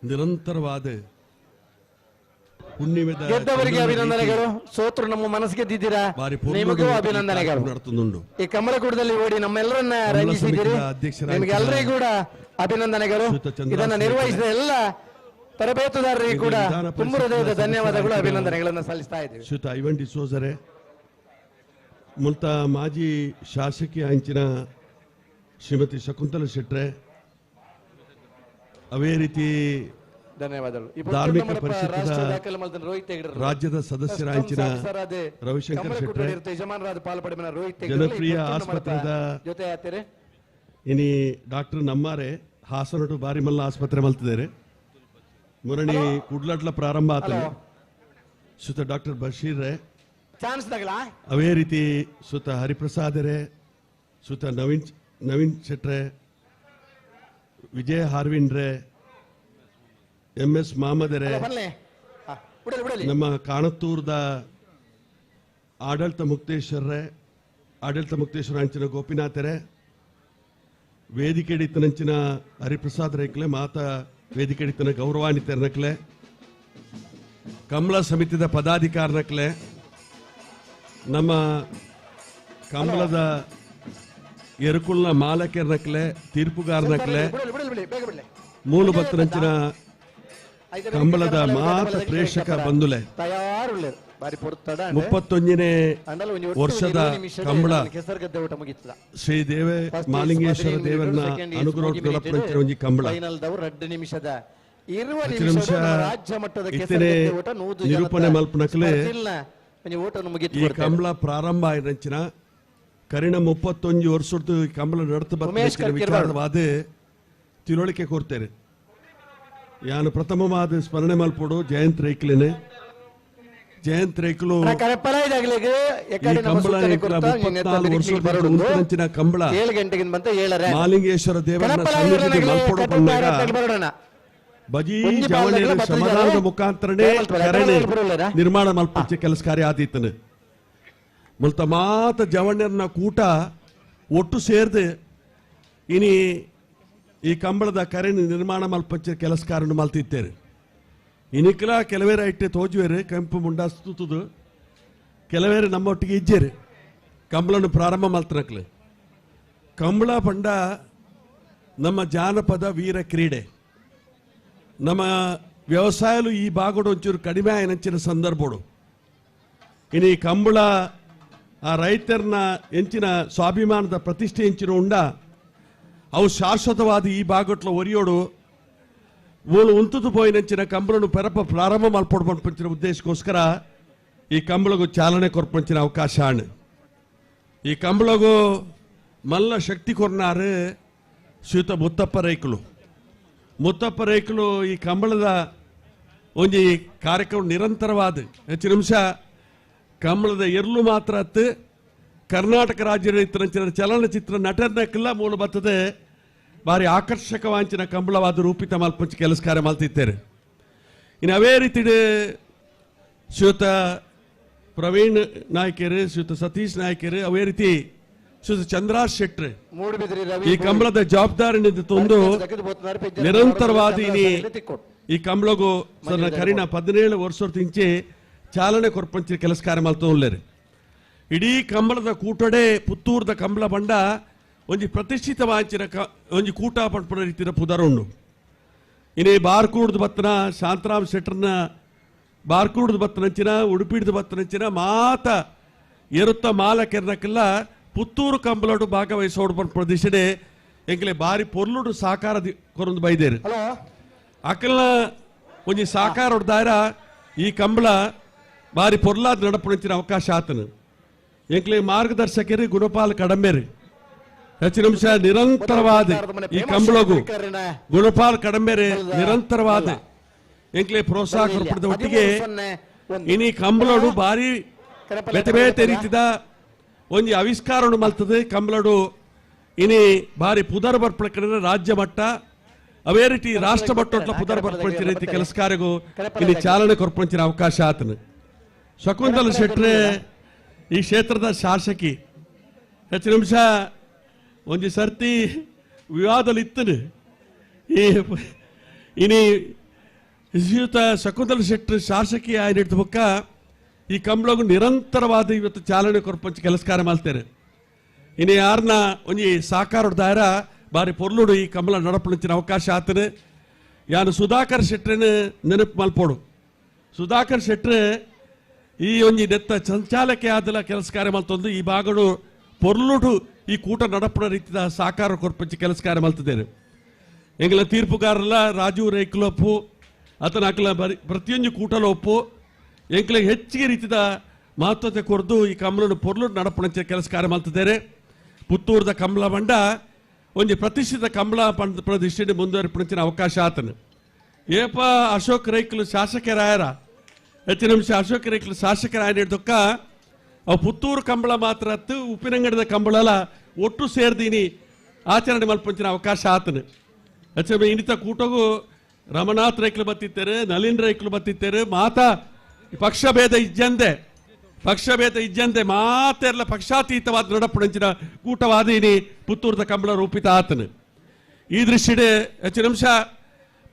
ನಿರಂತರವಾದ ಹುಣ್ಣಿಮೆದ ಗೆದ್ದವರಿಗೆ ಅಭಿನಂದನೆಗಳು. ಸೋತರು ನಮ್ಮ ಮನಸ್ಸು ಗೆದ್ದಿದ್ದೀರಾ, ನಿಮಗೂ ಅಭಿನಂದನೆಗಳು. ನಡೆದುಂಡು ಈ ಕಮಲಕೂಟದಲ್ಲಿ ಓಡಿ ನಮ್ಮೆಲ್ಲರನ್ನ ರಂಜಿಸಿದ್ದೀರಿ, ನಿಮಗೆಲ್ಲರಿಗೂ ಕೂಡ ಅಭಿನಂದನೆಗಳು. ಇದನ್ನು ನಿರ್ವಹಿಸಿದ ಎಲ್ಲ ತರಬೇತುದಾರರಿಗೂ ಕೂಡ ತುಂಬ ಹೃದಯದ ಧನ್ಯವಾದಗಳು, ಅಭಿನಂದನೆಗಳನ್ನು ಸಲ್ಲಿಸ್ತಾ ಇದ್ದೀವಿ. ಶ್ರೀಯುತ ಐವನ್ ಡಿಸೋಜರೆ, ಮುಲ್ತ ಮಾಜಿ ಶಾಸಕಿ ಅಂಚಿನ ಶ್ರೀಮತಿ ಶಕುಂತಲ ಶೆಟ್ರೆ, ಅವೇ ರೀತಿ ಧನ್ಯವಾದಗಳು. ಧಾರ್ಮಿಕ ಪರಿಷತ್ ರಾಜ್ಯದ ಸದಸ್ಯರಾಂಚಿನ ರವಿಶಂಕರ್ ಶೆಟ್ರೆ, ಜನಪ್ರಿಯ ಆಸ್ಪತ್ರೆದ ಇನಿ ಡಾಕ್ಟರ್ ನಮ್ಮಾರೆ ಹಾಸನಟು ಬಾರಿಮಲ್ಲ ಆಸ್ಪತ್ರೆ ಮಲ್ತಿದ್ದಾರೆ, ಮುರಣಿ ಕುಡ್ಲಟ್ಲ ಪ್ರಾರಂಭ ಆತನೆ ಸುತ ಡಾಕ್ಟರ್ ಬಶೀರ್ ರೇ, ಅವೇ ರೀತಿ ಸುತ ಹರಿಪ್ರಸಾದರೇ, ಸುತ ನವೀನ್ ಶೆಟ್ರೆ, ವಿಜಯ ಹಾರ್ವಿನ್ರೆ, ಎಂ ಎಸ್ ಮಾಮದರೆ, ನಮ್ಮ ಕಾಣತ್ತೂರದ ಆಡಳಿತ ಮುಕ್ತೇಶ್ವರರೇ, ಆಡಳಿತ ಮುಕ್ತೇಶ್ವರ ಅಂಚಿನ ಗೋಪಿನಾಥರೇ, ವೇದಿಕೆಡಿತನಂಚಿನ ಹರಿಪ್ರಸಾದ್ ರೇಕ್ಲೆ, ಮಾತಾ ವೇದಿಕೆಡಿತನ ಗೌರವಾನ್ವಿತರನಕ್ಲೆ, ಕಮಲ ಸಮಿತಿದ ಪದಾಧಿಕಾರನಕ್ಲೆ, ನಮ್ಮ ಕಮಲದ ಎರುಕುಲ್ನ ಮಾಲಕರ್ನಕ್ಲೆ, ತೀರ್ಪುಗಾರನಕ್ಲೆ, ಮೂಲಭದ್ರಂಚಿನ ಕಂಬಳದ ಮಾತ ಪ್ರೇಕ್ಷಕ ಬಂಧುಲೆ, 31ನೇ ವರ್ಷದ ಕಂಬಳ ಶ್ರೀ ದೇವ ಮಾಲಿಂಗೇಶ್ವರ ದೇವರನ್ನ ಅನುಗ್ರಹ ಒಂಜಿ ಕಂಬಳ ಇತ್ತನೆ ನಿರೂಪಣೆ ಮಲ್ಪನಕ್ಲೆ ಈ ಕಂಬಳ ಪ್ರಾರಂಭ ಆಯಿರಂಚಿನ ಕರಿಣ 31 ವರ್ಷದ್ದು ಈ ಕಂಬಳ ನಡತು ಬರ್ತ ವಿಚಾರವಾದ ತಿಳುವಳಿಕೆ ಕೋರ್ತೇನೆ. ಯಾನು ಪ್ರಥಮವಾದ ಸ್ಮರಣೆ ಮಲ್ಪೋಡು ಜಯಂತ್ ರೇಕ್ಲೇನೆ. ಜಯಂತ್ ರೇಕ್ಲು ಕಂಬಳ ಕಂಬಳ ಮಾಲಿಂಗೇಶ್ವರ ದೇವರ ಸನ್ನಿಧಿಗೆ ಮಲ್ಪೋಡು ಬಂದಾಗ ಬಜೀ ಜವಳಿಯ ಶ್ರಮದಾನದ ಮುಖಾಂತರನೇ ಕರಣೆ ನಿರ್ಮಾಣ ಮಲ್ಪಚ್ಚೆ ಕೆಲಸ ಕಾರ್ಯ ಆದೀತನು. ಮುಲ್ತ ಮಾತ ಜವಣ್ಯರನ್ನ ಕೂಟ ಒಟ್ಟು ಸೇರ್ದು ಇನಿ ಈ ಕಂಬಳದ ಕರೆನ ನಿರ್ಮಾಣ ಮಲ್ಪಚ್ಚೆ ಕೆಲಸ ಕಾರ್ಯ ಮಲ್ತಿತ್ತೇರು. ಇನಿಕ್ಲ ಕೆಲವೇರ ಇಟ್ಟೆ ತೋಜುವೇರು ಕೆಂಪು ಮುಂಡಾಸ್ತುತುದು, ಕೆಲವೇರು ನಮ್ಮೊಟ್ಟಿಗೆ ಇಜ್ಜೇರು ಕಂಬಳನ್ನು ಪ್ರಾರಂಭ ಮಲ್ತನಕ್ಲು. ಕಂಬಳ ಪಂಡ ನಮ್ಮ ಜಾನಪದ ವೀರ ಕ್ರೀಡೆ. ನಮ್ಮ ವ್ಯವಸಾಯಲು ಈ ಭಾಗಡು ಒಂಚೂರು ಕಡಿಮೆ ಆಯ್ನಂಚಿನ ಸಂದರ್ಭಡು ಇನ್ನು ಈ ಕಂಬಳ ಆ ರೈತರನ್ನ ಎಂಚಿನ ಸ್ವಾಭಿಮಾನದ ಪ್ರತಿಷ್ಠೆ ಎಂಚಿನ ಉಂಡ ಅವು ಶಾಶ್ವತವಾದ ಈ ಭಾಗಟ್ಲ ಒರಿಯೋಡು ಮೂಲು ಉಂತುದು ಪೋಯಿನಂಚಿನ ಕಂಬಳನು ಪೆರಪ ಪ್ರಾರಂಭ ಮಲ್ಪೊಡು ಪಂಚಿನ ಉದ್ದೇಶಕ್ಕೋಸ್ಕರ ಈ ಕಂಬಳಗು ಚಾಲನೆ ಕೊರ್ಪಂಚಿನ ಅವಕಾಶ ಆಣ್. ಈ ಕಂಬಳಗು ಮಲ್ಲ ಶಕ್ತಿ ಕೊರ್ನಾರು ಶ್ರೀಯುತ ಮುತ್ತಪ್ಪ ರೈಕುಲು. ಮುತ್ತಪ್ಪ ರೈಕುಲು ಈ ಕಂಬಳದ ಒಂಜಿ ಕಾರ್ಯಕ್ರಮ ನಿರಂತರವಾದ ಹೆಚ್ಚು ನಿಮಿಷ ಕಂಬಳದ ಎರ್ಲು ಮಾತ್ರ ಅತ್ತು ಕರ್ನಾಟಕ ರಾಜ್ಯದ ಇತ್ತರಂಚಿನ ಚಲನಚಿತ್ರ ನಟನಕ್ಕೆಲ್ಲ ಮೂಲ ಬರ್ತದೆ ಭಾರಿ ಆಕರ್ಷಕವಾಂಚಿನ ಕಂಬಳವಾದ ರೂಪಿತ ಮಲ್ಪಂಚಿ ಕೆಲಸ ಕಾರ್ಯ ಮಲ್ತಿದ್ದಾರೆ. ಇನ್ನು ಅವೇ ರೀತಿ ಶ್ರೀಯುತ ಪ್ರವೀಣ್ ನಾಯ್ಕರು, ಶ್ರೀಯುತ ಸತೀಶ್ ನಾಯ್ಕರು, ಅವೇ ರೀತಿ ಶ್ರೀಯುತ ಚಂದ್ರಾಜ್ ಶೆಟ್ರು ಈ ಕಂಬಳದ ಜವಾಬ್ದಾರಿ ತಂದು ನಿರಂತರವಾದ ಈ ಕಂಬಳಗು ಕರಿನ 17 ವರ್ಷ ಚಾಲನೆ ಕೊರ್ಪಂಚಿ ಕೆಲಸ ಕಾರ್ಯ ಮಲ್ತೊಲ್ಲೇರು. ಇಡೀ ಕಂಬಳದ ಕೂಟಡೆ ಪುತ್ತೂರ್ದ ಕಂಬಳ ಬಂಡ ಒಂಜಿ ಪ್ರತಿಷ್ಠಿತವಾಂಚಿನ ಒಂಜಿ ಕೂಟ ಪಂಪುನ ರೀತಿಯ ಪುದರುಂಡು. ಇನ್ನು ಬಾರ್ಕೂಡ್ದ ಬತ್ತನ ಶಾಂತರಾಮ್ ಶೆಟ್ಟರ್ನ ಬಾರ್ಕೂಡ್ದ ಬತ್ತನಂಚಿನ ಉಡುಪಿಡ್ದ ಬತ್ತನಂಚಿನ ಮಾತ ಎರುತ್ತ ಮಾಲಕೆರ್ನಕ್ಕೆಲ್ಲ ಪುತ್ತೂರು ಕಂಬಳೋಡು ಭಾಗವಹಿಸೋಡು ಪನ್ಪುನ ದಿಶೆಡೆ ಎಂಕ್ಲೆ ಬಾರಿ ಪೊರ್ಲುಡು ಸಾಕಾರ ಕೊರೊಂದು ಬೈದೇರು. ಅಕಲ್ನ ಒಂಜಿ ಸಾಕಾರ ದಾರ ಈ ಕಂಬಳ ಬಾರಿ ಪೊರ್ಲಾದ ನಡಪುನಂಚಿನ ಅವಕಾಶ ಆತನು. ಎಂಕ್ಲೆ ಮಾರ್ಗದರ್ಶಕರು ಗುಣಪಾಲ್ ಕಡಂಬೇರು ಹೆಚ್ಚು ನಿಮಿಷ ನಿರಂತರವಾದ ಈ ಕಂಬಳಗು ಗುಣಪಾಲ್ ಕಡಂಬೇರೆ ನಿರಂತರವಾದ ಎಂಕ್ಲೆ ಪ್ರೋತ್ಸಾಹ ಕೊರಪದ ಒಟ್ಟಿಗೆ ಇನಿ ಕಂಬಳೋಡು ಬಾರಿ ಬೇತೆ ಬೇತೆ ರೀತಿದ ಒಂಜಿ ಆವಿಷ್ಕಾರವನ್ನು ಮಲ್ತದೆ. ಕಂಬಳೋಡು ಇನಿ ಬಾರಿ ಪುದರ್ ಬರ್ಪಳಕಡೆ ರಾಜ್ಯ ಮಟ್ಟ ಅವೇ ರೀತಿ ರಾಷ್ಟ್ರ ಮಟ್ಟೊಟ್ಲ ಪುದರ್ ಬರ್ಪಂಚಿನ ರೀತಿ ಕೆಲಸ ಕಾರ್ಯಗೂ ಇಲ್ಲಿ ಚಾಲನೆ ಕೊರ್ಪಂಚಿನ ಅವಕಾಶ ಆತನು. ಶಕುಂತಲ ಶೆಟ್ರೆ ಈ ಕ್ಷೇತ್ರದ ಶಾಸಕಿ ಹೆಚ್ಚು ನಿಮಿಷ ಒಂಜಿ ಸರ್ತಿ ವಿವಾದದಲ್ಲಿ ಇತ್ತನು. ಈ ಇನಿ ಶ್ರೀಯುತ ಶಕುಂತಲ ಶೆಟ್ಟರು ಶಾಸಕಿ ಆಯ್ನಿಡ್ದ ಬೊಕ್ಕ ಈ ಕಂಬಳಗು ನಿರಂತರವಾದ ಇವತ್ತು ಚಾಲನೆ ಕೊರ್ಪಂಚಿ ಕೆಲಸ ಕಾರ್ಯ ಮಾಡ್ತಾರೆ. ಇನ್ನು ಯಾರನ್ನ ಒಂಜಿ ಸಾಕಾರ ದಾರ ಬಾರಿ ಪೊರ್ಲುಡು ಈ ಕಂಬಳ ನಡಪುನಂಚಿನ ಅವಕಾಶ ಆತನು. ಯಾನು ಸುಧಾಕರ್ ಶೆಟ್ರನ್ನ ನೆನಪು ಮಲ್ಪೋಡು. ಸುಧಾಕರ್ ಶೆಟ್ರೆ ಈ ಒಂಜಿ ನೆತ್ತ ಸಂಚಾಲಕೆ ಆದಲ ಕೆಲಸ ಕಾರ್ಯ ಮಲ್ತೊಂದು ಈ ಭಾಗಡು ಪೊರ್ಲುಡು ಈ ಕೂಟ ನಡಪುನ ರೀತಿಯ ಸಾಕಾರ ಕೊರ್ಪಂಚಿ ಕೆಲಸ ಕಾರ್ಯ ಮಲ್ತಿದ್ದೇನೆ. ಎಂಗಲ ತೀರ್ಪುಗಾರಲ್ಲ ರಾಜು ರೇಕ್ಲೊಪ್ಪು ಆತನ ಅಕಲ ಬರಿ ಪ್ರತಿಯೊಂದು ಕೂಟಲೊಪ್ಪು ಎಂಕ್ಲೆ ಹೆಚ್ಚಿಗೆ ರೀತಿಯ ಮಹತ್ವತೆ ಕೊರದು ಈ ಕಂಬಳನ್ನು ಪೊರ್ಲುಡು ನಡಪುನಂಚ ಕೆಲಸ ಕಾರ್ಯ ಮಲ್ತಿದ್ದೇನೆ. ಪುತ್ತೂರ್ದ ಕಂಬಳ ಬಂಡ ಒಂಜಿ ಪ್ರತಿಷ್ಠಿತ ಕಂಬಳ ಪ್ರತಿಷ್ಠೆ ಮುಂದುವರಿಪುನಂಚಿನ ಅವಕಾಶ ಆತನು. ಏಪ ಅಶೋಕ್ ರೈಕ್ಲು ಶಾಸಕರಾಯರ ಹೆಚ್ಚಿನ ನಿಮಿಷ ಅಶೋಕ್ ರೈಕ್ಲು ಶಾಸಕರಾಯ ನೀಡ್ದೊಕ್ಕ ಅವು ಪುತ್ತೂರು ಕಂಬಳ ಮಾತ್ರ ಅತ್ತು ಉಪ್ಪಿನಂಗಡದ ಕಂಬಳಲ ಒಟ್ಟು ಸೇರ್ದೀನಿ ಆಚರಣೆ ಮಲ್ಪಂಚಿನ ಅವಕಾಶ ಆತನು. ಹೆಚ್ಚು ಇನ್ನಿತ ಕೂಟಗೂ ರಮನಾಥ್ ರೈಕ್ಲು ಬತ್ತಿದ್ದಾರೆ, ನಳಿನ್ ರೈಕ್ಲು ಬತ್ತಿದ್ದಾರೆ, ಮಾತಾ ಪಕ್ಷಭೇದ ಇಜ್ಜಂದೆ ಪಕ್ಷಭೇದ ಇಜ್ಜಂದೆ ಮಾತೆಲ್ಲ ಪಕ್ಷಾತೀತವಾದ ನಡಪುನಂಚಿನ ಕೂಟವಾದೀನಿ ಪುತ್ತೂರ್ದ ಕಂಬಳ ರೂಪಿತ ಆತನು. ಈ ದೃಷ್ಟಿಡೆ ಹೆಚ್ಚು ನಿಮಿಷ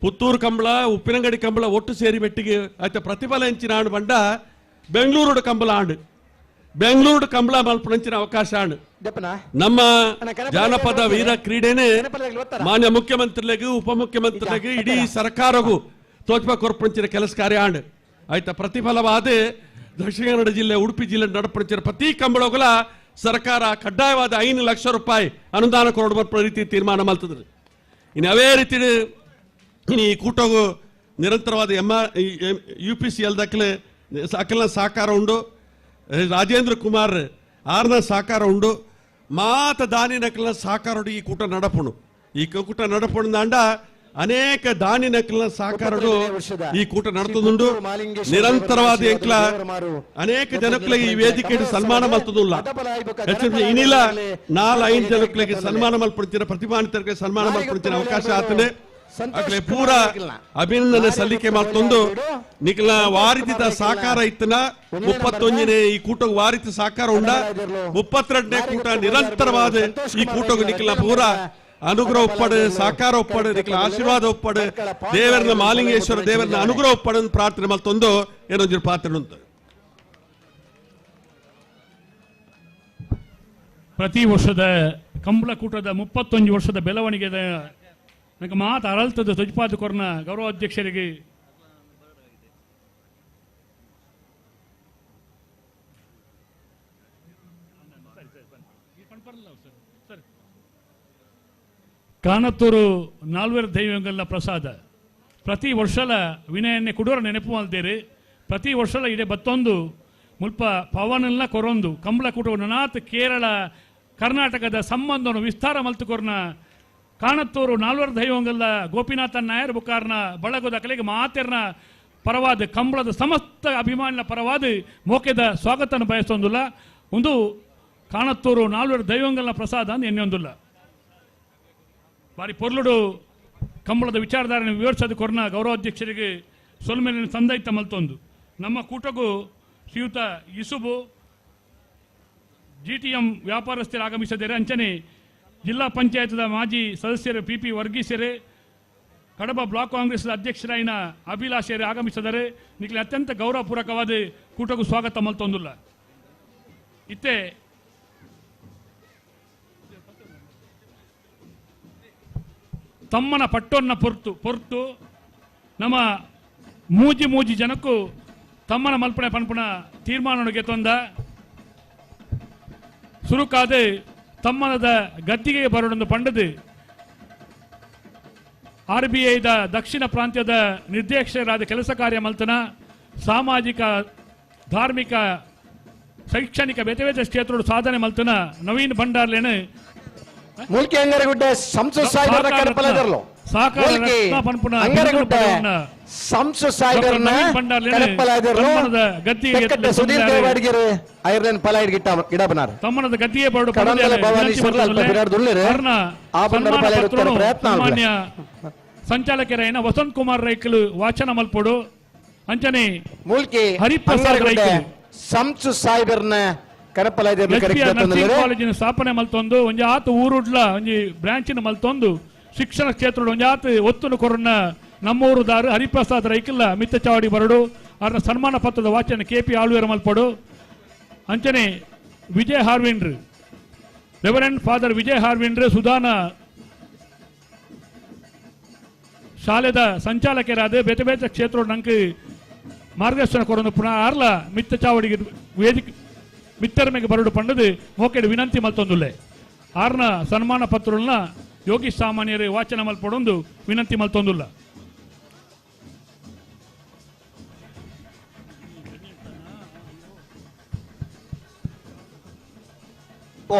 ಪುತ್ತೂರು ಕಂಬಳ ಉಪ್ಪಿನಂಗಡಿ ಕಂಬಳ ಒಟ್ಟು ಸೇರಿ ಬೆಟ್ಟಿಗೆ ಆಯ್ತ ಪ್ರತಿಫಲ ಹೆಂಚಿನ ಆಣು ಬಂಡ ಬೆಂಗಳೂರು ಕಂಬಳ ಆಂಡು ಬೆಂಗಳೂರು ಕಂಬಳ ಮಲ್ಪುನಂಚಿನ ಅವಕಾಶ ಆಣು. ನಮ್ಮ ಜಾನಪದ ವೀರ ಕ್ರೀಡೆನೆ ಮಾನ್ಯ ಮುಖ್ಯಮಂತ್ರಿಗಳಿಗೂ ಉಪಮುಖ್ಯಮಂತ್ರಿಗಳಿಗೂ ಇಡೀ ಸರ್ಕಾರಗೂ ತೋಚ್ಪ ಕೊರ್ಪಂಚಿನ ಕೆಲಸ ಕಾರ್ಯ ಆಂಡು. ಆಯ್ತಾ ಪ್ರತಿಫಲವಾದ ದಕ್ಷಿಣ ಕನ್ನಡ ಜಿಲ್ಲೆ ಉಡುಪಿ ಜಿಲ್ಲೆ ನಡಪುನಂಚಿನ ಪ್ರತಿ ಕಂಬಳಗಳ ಸರ್ಕಾರ ಕಡ್ಡಾಯವಾದ 5 ಲಕ್ಷ ರೂಪಾಯಿ ಅನುದಾನ ಕೊಡುವ ರೀತಿ ತೀರ್ಮಾನ ಮಲ್ತದ್ರು. ಇನ್ನು ಅವೇ ರೀತಿ ಇನ್ನು ಈ ಕೂಟಗೂ ನಿರಂತರವಾದ UPCL ದಾಖಲೆ ಅಕಲ್ನ ಸಹಕಾರ ಉಂಡು, ರಾಜೇಂದ್ರ ಕುಮಾರ್ ಆರ್ನ ಸಹಕಾರ ಉಂಡು, ಮಾತ ದಾನಿ ನಕಲ್ನ ಸಹಕಾರ ಈ ಕೂಟ ನಡಪುಣು. ಈ ಕೂಟ ನಡಪುಣು ದಾಂಡ ಅನೇಕ ದಾನಿ ನಕಲ್ನ ಸಹಕಾರಡು ಈ ಕೂಟ ನಡತದುಂಡು. ನಿರಂತರವಾದ ಎಂಕ್ಲ ಅನೇಕ ಜನಕ್ಕಳಿಗೆ ಈ ವೇದಿಕೆ ಸನ್ಮಾನ ಮಲ್ತದುಲ್ಲ. ಹೆಚ್ಚು ಇನಿಲ 4-5 ಜನಕ್ಕಳಿಗೆ ಸನ್ಮಾನ ಮಲ್ಪಡ್ತೀರ, ಪ್ರತಿಭಾನ್ವಿತರಿಗೆ ಸನ್ಮಾನ ಮಲ್ಪಡ್ತೀರ ಅವಕಾಶ ಆತನೆ. ಅಕ್ಲೆ ಪೂರ ಅಭಿನಂದನೆ ಸಲ್ಲಿಕೆ ಮಾಡ್ತೊಂದು ನಿಖಲ ವಾರಿತ ಸಹಕಾರ ಇತ್ತನ 31ನೇ ಈ ಕೂಟ ವಾರಿತ ಸಹಕಾರ ಉಂಡ 32ನೇ ಕೂಟ ನಿರಂತರವಾದ ಈ ಕೂಟకు ನಿಖಲ ಪೂರ ಅನುಗ್ರಹ ಒಪ್ಪಡು, ಸಹಕಾರ ಒಪ್ಪಡು, ನಿಖಲ ಆಶೀರ್ವಾದ ಒಪ್ಪಡು, ದೇವರನ್ನ ಮಾಲಿಂಗೇಶ್ವರ ದೇವರನ್ನ ಅನುಗ್ರಹ ಒಪ್ಪಡು ಪ್ರಾರ್ಥನೆ ಮಾಡ್ತೊಂದು ಏನೊಂದು ಪಾತ್ರ ಉಂಟು. ಪ್ರತಿ ವರ್ಷದ ಕಂಬಳಕೂಟದ 31 ವರ್ಷದ ಬೆಳವಣಿಗೆಯ ನನಗೆ ಮಾತು ಅರಳ್ತದ ತೊಜ್ಪಾದ ಕೊರ್ನ ಗೌರವ ಅಧ್ಯಕ್ಷರಿಗೆ ಕಾನತ್ತೂರು ನಾಲ್ವರು ದೈವಂಗಲ್ನ ಪ್ರಸಾದ ಪ್ರತಿ ವರ್ಷಲ ವಿನಯನ್ನೇ ಕುಡೋರ ನೆನಪು ಮಲ್ದೇರಿ. ಪ್ರತಿ ವರ್ಷಲ ಇಡೇ ಬತ್ತೊಂದು ಮುಲ್ಪ ಪವನೆಲ್ಲ ಕೊರೊಂದು ಕಂಬಳ ಕೂಟ ನನಾತ್ ಕೇರಳ ಕರ್ನಾಟಕದ ಸಂಬಂಧವನ್ನು ವಿಸ್ತಾರ ಮಲ್ತುಕೊರ್ನ ಕಾಣತ್ತೂರು ನಾಲ್ವರು ದೈವಂಗಲ್ಲ ಗೋಪಿನಾಥ ನಾಯರ್ ಬುಕಾರ್ನ ಬಳಗದ ಕಲೆಗೆ ಮಾತೆರ್ನ ಪರವಾದ ಕಂಬಳದ ಸಮಸ್ತ ಅಭಿಮಾನಿನ ಪರವಾದ ಮೋಕೆದ ಸ್ವಾಗತನ ಬಯಸೊಂದುಲ್ಲ. ಒಂದು ಕಾಣತ್ತೂರು ನಾಲ್ವರು ದೈವಂಗಲ್ನ ಪ್ರಸಾದ ಅಂದ್ ಎಣ್ಣೊಂದುಲ್ಲ. ಬಾರಿ ಪೊರ್ಲುಡು ಕಂಬಳದ ವಿಚಾರಧಾರಣೆ ವಿವರಿಸೋದು ಕೊರ್ನ ಗೌರವಾಧ್ಯಕ್ಷರಿಗೆ ಸೊಲ್ಮೇಲಿನ ಸಂದೈತ ಮಲ್ತೊಂದು ನಮ್ಮ ಕೂಟಗೂ ಶ್ರೀಯುತ ಇಸುಬು ಜಿಟಿಎಂ ವ್ಯಾಪಾರಸ್ಥರು ಆಗಮಿಸಿದ್ದಾರೆ. ಅಂಚನೆ ಜಿಲ್ಲಾ ಪಂಚಾಯತ್ದ ಮಾಜಿ ಸದಸ್ಯರು ಪಿ ಪಿ ವರ್ಗೀಸೆರೆ, ಕಡಬ ಬ್ಲಾಕ್ ಕಾಂಗ್ರೆಸ್ ಅಧ್ಯಕ್ಷರಾಯಿನ ಅಭಿಲಾಷೆಯರು ಆಗಮಿಸಿದರೆ ನಿಖಿಲ ಅತ್ಯಂತ ಗೌರವಪೂರ್ವಕವಾದ ಕೂಟಕ್ಕೂ ಸ್ವಾಗತ ಮಲ್ತೊಂದುಲ್ಲ. ಇತ್ತೆ ತಮ್ಮನ ಪಟ್ಟೊನ್ನ ಪೊರ್ತು ಪೊರ್ತು ನಮ್ಮ ಮೂಜಿ ಮೂಜಿ ಜನಕ್ಕೂ ತಮ್ಮನ ಮಲ್ಪಣೆ ಪನ್ಪುಣ ತೀರ್ಮಾನಕ್ಕೆ ತಂದ ಸುರುಕಾದ ತಮ್ಮನದ ಗದ್ದಿಗೆ ಬರೋಡೊಂದು ಪಂಡದು ಆರ್ ಬಿ ಐದ ದಕ್ಷಿಣ ಪ್ರಾಂತ್ಯದ ನಿರ್ದೇಶಕರಾದ ಕೆಲಸ ಕಾರ್ಯ ಮಲ್ತನ ಸಾಮಾಜಿಕ ಧಾರ್ಮಿಕ ಶೈಕ್ಷಣಿಕ ಬೇತೆ ಬೇತೆ ಕ್ಷೇತ್ರ ಸಾಧನೆ ಮಲ್ತನ ನವೀನ್ ಭಂಡಾರ್ಲೇನು ಮೂಲ್ಕಿ ಅಂಗರಗುಡ್ಡೆ ಸಂಸು ಸಾಹೇಬರ ಕರಪಲದರ್ಲು ಮೂಲ್ಕಿ ಅಂಗರಗುಡ್ಡೆ ಸಂಸು ಸಾಹೇಬರನ ಕರಪಲದರ್ಲು ಗದ್ದಿಗೆ ಸುಧೀರ್ ದೇವಾಡಿಗೆರೆ ಐರ್ಲೆಂಡ್ ಪಲಾಯಿಡ್ ಗಿಟ್ಟ ಗಿಡಬನಾರ್ ತಮ್ಮನದ ಗದ್ದಿಗೆ ಬರಡು ಕಡಂದಲ ಭವಾನಿ ಸರ್ಲ ಅಲ್ಪ ಬಿರಾಡ್ ದುಲ್ಲೆರೆ ಆ ಬಂದರ ಪಲಾಯಿಡ್ ಉತ್ತರ ಪ್ರಯತ್ನ ಮಾನ್ಯ ಸಂಚಾಲಕರಾಯನ ವಸಂತ್ ಕುಮಾರ್ ರೈಕಲು ವಾಚನ ಮಲ್ಪೊಡು ಅಂಚನೆ ಮೂಲ್ಕಿ ಹರಿಪ್ರಸಾದ್ ರೈಕಲು ಸಂಸು ಸಾಹೇಬರನ ಕಾಲೇಜಿನ ಸ್ಥಾಪನೆ ಮಲ್ತೊಂದು ಒಂಜಿ ಆತ ಊರುಡ್ಲ ಒಂಜಿ ಬ್ರಾಂಚಿನ ಮಲ್ತೊಂದು ಶಿಕ್ಷಣ ಕ್ಷೇತ್ರ ಒಂಜಿ ಆತ ಒತ್ತುನು ಕೊರನ್ನ ನಮ್ಮೂರುದಾರು ಹರಿಪ್ರಸಾದ್ ರೈಕಲ್ಲ ಮಿತ್ತ ಚಾವಡಿ ಬರಡು ಅವರ ಸನ್ಮಾನ ಪತ್ರದ ವಾಚನ ಕೆ ಪಿ ಆಳ್ವೇರ ಮಲ್ಪಡು. ಅಂಚನೆ ವಿಜಯ್ ಹಾರ್ವಿಂಡ್ರು ರೆವರೆಂಡ್ ಫಾದರ್ ವಿಜಯ್ ಹಾರ್ವಿಂಡ್ರು ಸುಧಾನ ಶಾಲೆದ ಸಂಚಾಲಕರಾದ ಬೇತೆ ಬೇತೆ ಕ್ಷೇತ್ರ ನಂಗೆ ಮಾರ್ಗದರ್ಶನ ಕೊರೊಂದು ಪುನಃ ಆರ್ಲ ಮಿತ್ತ ಚಾವಡಿಗೆ ವೇದಿಕೆ ಮಿತ್ತರ್ಮೆಗೆ ಬರಡು ಪಂಡದು ಮೋಕೆಡು ವಿನಂತಿ ಮಲ್ತೊಂದುಲ್ಲೆ. ಆರ್ನ ಸನ್ಮಾನ ಪತ್ರನ ಯೋಗಿ ಸಾಮಾನ್ಯರು ವಾಚನ ಮಲ್ಪಡೊಂದು ವಿನಂತಿ ಮಲ್ತೊಂದುಲ್ಲ. ಓ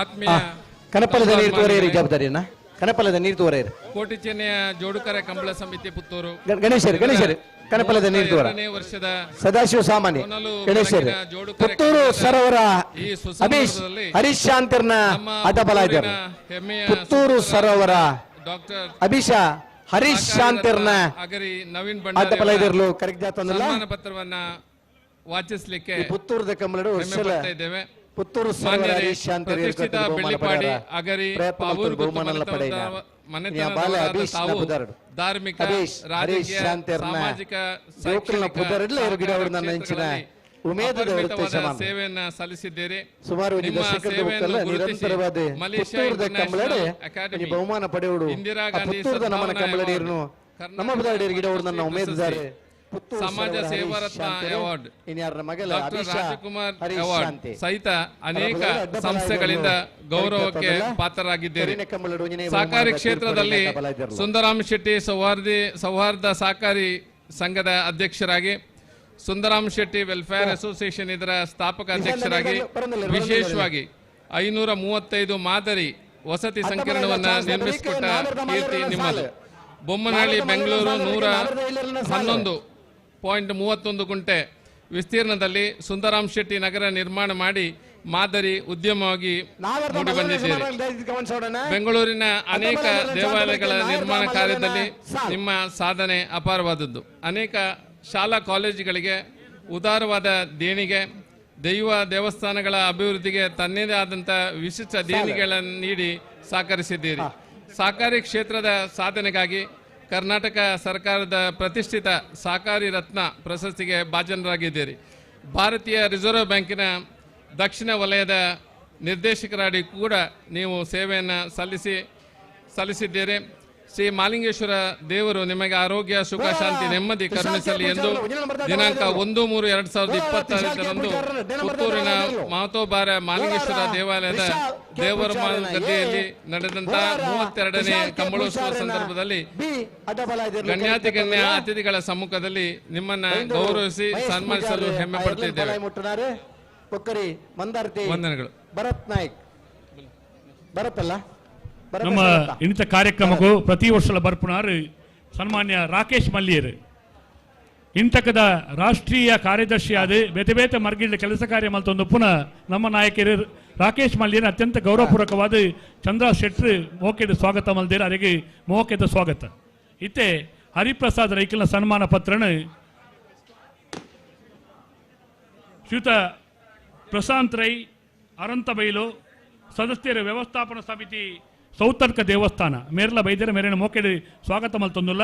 ಆತ್ಮೀಯ ಕನಪಲದ ನೀರು ತೋರೇರಿ ಜವಾಬ್ದಾರಿಯನ್ನ ಕನಪಲದ ನೀರು ತೋರೇರಿ ಕೋಟಿ ಚೆನ್ನಯ ಜೋಡುಕರೆ ಕಂಬಳ ಸಮಿತಿ ಪುತ್ತೂರು ಗಣೇಶರು ಗಣೇಶರು ಕನಪಲದ ನೀರು ತೋರ ವರ್ಷದ ಸದಾಶಿವ ಸಾಮಾನ್ಯ ಗಣೇಶರು ಪುತ್ತೂರು ಸರೋವರ ಅಭೀಶ್ ಹರೀಶ್ ಶಾಂತರ್ನ ಅಡ್ಡಬಲ ಇದ್ದಾರೆ. ಪುತ್ತೂರು ಸರೋವರ ಡಾಕ್ಟರ್ ಅಭಿಷ ಹರೀಶ್ ಶಾಂತರ್ನ ನವೀನ್ ಅಡ್ಡಬಲ ಇದಿರಲು ಕರೆಕ್ಟ್ ಜಾತಂದಲ್ಲ ಸನ್ಮಾನ ಪತ್ರವನ್ನ ವಾಚಿಸಲಿಕ್ಕೆ ಪುತ್ತೂರದ ಕಂಬಳಡು ವರ್ಷ ಪುತ್ತೂರು ಸರೋವರ ಹರೀಶ್ ಶಾಂತರ್ ಪ್ರತಿಷ್ಠಿತ ಬೆಳ್ಳಿಪಾಡಿ ಅಗರಿ ಪಾವೂರು ಧಾರ್ಮಿಕ ರಾಜಕೀಯ ಸಾಮಾಜಿಕ ಸೇವೆಯನ್ನ ಸಲ್ಲಿಸಿದ್ದೀರಿ. ಸುಮಾರು ನಿರಂತರವಾದ ಅಕಾಡೆಮಿ ಬಹುಮಾನ ಪಡೆಯುವುದು ಇಂದಿರಾ ಗಾಂಧಿ ನಮ್ಮ ಗಿಡವರು ನನ್ನ ಉಮೇದುದಾರೆ ಸಮಾಜ ಸೇವಾ ರತ್ನ ಅವಾರ್ಡ್ ಡಾಕ್ಟರ್ ರಾಜಕುಮಾರ್ ಅವಾರ್ಡ್ ಸಹಿತ ಅನೇಕ ಸಂಸ್ಥೆಗಳಿಂದ ಗೌರವಕ್ಕೆ ಪಾತ್ರರಾಗಿದ್ದೀರಿ. ಸಹಕಾರಿ ಕ್ಷೇತ್ರದಲ್ಲಿ ಸುಂದರಾಮ್ ಶೆಟ್ಟಿ ಸೌಹಾರ್ದ ಸಹಕಾರಿ ಸಂಘದ ಅಧ್ಯಕ್ಷರಾಗಿ, ಸುಂದರಾಮ್ ಶೆಟ್ಟಿ ವೆಲ್ಫೇರ್ ಅಸೋಸಿಯೇಷನ್ ಇದರ ಸ್ಥಾಪಕ ಅಧ್ಯಕ್ಷರಾಗಿ ವಿಶೇಷವಾಗಿ 535 ಮಾದರಿ ವಸತಿ ಸಂಕೀರ್ಣವನ್ನು ನಿರ್ಮಿಸಿಕೊಟ್ಟ ಕೀರ್ತಿ ನಿಮ್ಮದು. ಬೊಮ್ಮನಹಳ್ಳಿ ಬೆಂಗಳೂರು 111.31 ಗುಂಟೆ ವಿಸ್ತೀರ್ಣದಲ್ಲಿ ಸುಂದರಾಮ್ ಶೆಟ್ಟಿ ನಗರ ನಿರ್ಮಾಣ ಮಾಡಿ ಮಾದರಿ ಉದ್ಯಮವಾಗಿ ಮೂಡಿಬಂದಿದ್ದೀರಿ. ಬೆಂಗಳೂರಿನ ಅನೇಕ ದೇವಾಲಯಗಳ ನಿರ್ಮಾಣ ಕಾರ್ಯದಲ್ಲಿ ನಿಮ್ಮ ಸಾಧನೆ ಅಪಾರವಾದದ್ದು. ಅನೇಕ ಶಾಲಾ ಕಾಲೇಜುಗಳಿಗೆ ಉದಾರವಾದ ದೇಣಿಗೆ, ದೈವ ದೇವಸ್ಥಾನಗಳ ಅಭಿವೃದ್ಧಿಗೆ ತನ್ನದೇ ಆದಂಥ ವಿಶಿಷ್ಟ ದೇಣಿಗೆಗಳನ್ನು ನೀಡಿ ಸಹಕರಿಸಿದ್ದೀರಿ. ಸಹಕಾರಿ ಕ್ಷೇತ್ರದ ಸಾಧನೆಗಾಗಿ ಕರ್ನಾಟಕ ಸರ್ಕಾರದ ಪ್ರತಿಷ್ಠಿತ ಸಹಕಾರಿ ರತ್ನ ಪ್ರಶಸ್ತಿಗೆ ಭಾಜನರಾಗಿದ್ದೀರಿ. ಭಾರತೀಯ ರಿಸರ್ವ್ ಬ್ಯಾಂಕಿನ ದಕ್ಷಿಣ ವಲಯದ ನಿರ್ದೇಶಕರಾಗಿ ಕೂಡ ನೀವು ಸೇವೆಯನ್ನು ಸಲ್ಲಿಸಿ ಸಲ್ಲಿಸಿದ್ದೀರಿ. ಶ್ರೀ ಮಾಲಿಂಗೇಶ್ವರ ದೇವರು ನಿಮಗೆ ಆರೋಗ್ಯ, ಸುಖ, ಶಾಂತಿ, ನೆಮ್ಮದಿ ಕರುಣಿಸಲಿ ಎಂದು ದಿನಾಂಕ 1-3-2025 ಪುತ್ತೂರಿನ ಮಹತೋಬಾರ ಮಾಲಿಂಗೇಶ್ವರ ದೇವಾಲಯದ ದೇವರ ಗದ್ದೆಯಲ್ಲಿ ನಡೆದಂತಹ 32ನೇ ಕಂಬಳೋತ್ಸವ ಸಂದರ್ಭದಲ್ಲಿ ಗಣ್ಯಾತಿ ಗಣ್ಯ ಅತಿಥಿಗಳ ಸಮ್ಮುಖದಲ್ಲಿ ನಿಮ್ಮನ್ನ ಗೌರವಿಸಿ ಸನ್ಮಾನಿಸಲು ಹೆಮ್ಮೆ ಪಡುತ್ತಿದ್ದೇವೆ. ವಂದನೆಗಳು. ಭರತ್ ನಾಯ್ಕ್ ಭರತ್ ಅಲ್ಲ ನಮ್ಮ ಇನ್ನಿತ ಕಾರ್ಯಕ್ರಮಕ್ಕೂ ಪ್ರತಿ ವರ್ಷದ ಬರ್ಪುನಾರು ಸನ್ಮಾನ್ಯ ರಾಕೇಶ್ ಮಲ್ಲಿಯರು ಇಂತಕದ ರಾಷ್ಟ್ರೀಯ ಕಾರ್ಯದರ್ಶಿಯಾದ ಬೇತೆ ಬೇತೆ ಮರ್ಗಿಡ ಕೆಲಸ ಕಾರ್ಯ ಮಲ್ತೊಂದು ಪುನಃ ನಮ್ಮ ನಾಯಕರು ರಾಕೇಶ್ ಮಲ್ಲಿಯರ್ ಅತ್ಯಂತ ಗೌರವಪೂರ್ವಕವಾದ ಚಂದ್ರ ಶೆಟ್ರು ಮೋಕೆದ ಸ್ವಾಗತ ಮಲ್ದೇರು, ಅವರಿಗೆ ಮೋಕೆದ ಸ್ವಾಗತ. ಇತ್ತೆ ಹರಿಪ್ರಸಾದ್ ರೈಕಲ್ನ ಸನ್ಮಾನ ಪತ್ರನ ಶ್ರೀಯುತ ಪ್ರಶಾಂತ್ ರೈ ಅರಂತಬೈಲು ಸದಸ್ಯರ ವ್ಯವಸ್ಥಾಪನಾ ಸಮಿತಿ ಸೌತರ್ಕ ದೇವಸ್ಥಾನ ಮೇರ್ಲ ಬೈದರ ಮೇರಿನ ಮೋಕೆಡು ಸ್ವಾಗತ ಮಲ್ತೊಂದುಲ್ಲ.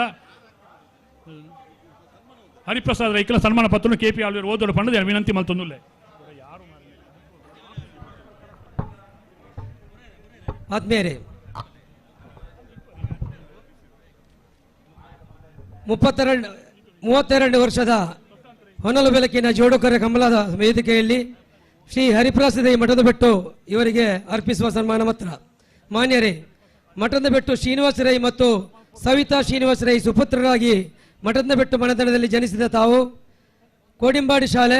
ಹರಿಪ್ರಸಾದ್ ರೈಕಲ ಸನ್ಮಾನ ಪತ್ರ ಕೆ ಪಿ ಆಳ್ವೇರು ಓದೋಡು ಪಂಡದ ವಿನಂತಿ ಮಲ್ತೊಂದುಲ್ಲೆ. ಆತ್ಮೀಯರೇ, 32 ವರ್ಷದ ಹೊನಲು ಬೆಳಕಿನ ಜೋಡುಕರೆ ಕಮಲದ ವೇದಿಕೆಯಲ್ಲಿ ಶ್ರೀ ಹರಿಪ್ರಸಾದ ಮಠದ ಬೆಟ್ಟು ಇವರಿಗೆ ಅರ್ಪಿಸುವ ಸನ್ಮಾನ ಪತ್ರ. ಮಾನ್ಯರೇ, ಮಠದ ಬೆಟ್ಟು ಶ್ರೀನಿವಾಸ ರೈ ಮತ್ತು ಸವಿತಾ ಶ್ರೀನಿವಾಸ ರೈ ಸುಪುತ್ರರಾಗಿ ಮಠದ ಬೆಟ್ಟು ಮನೆತನದಲ್ಲಿ ಜನಿಸಿದ ತಾವು ಕೋಡಿಂಬಾಡಿ ಶಾಲೆ,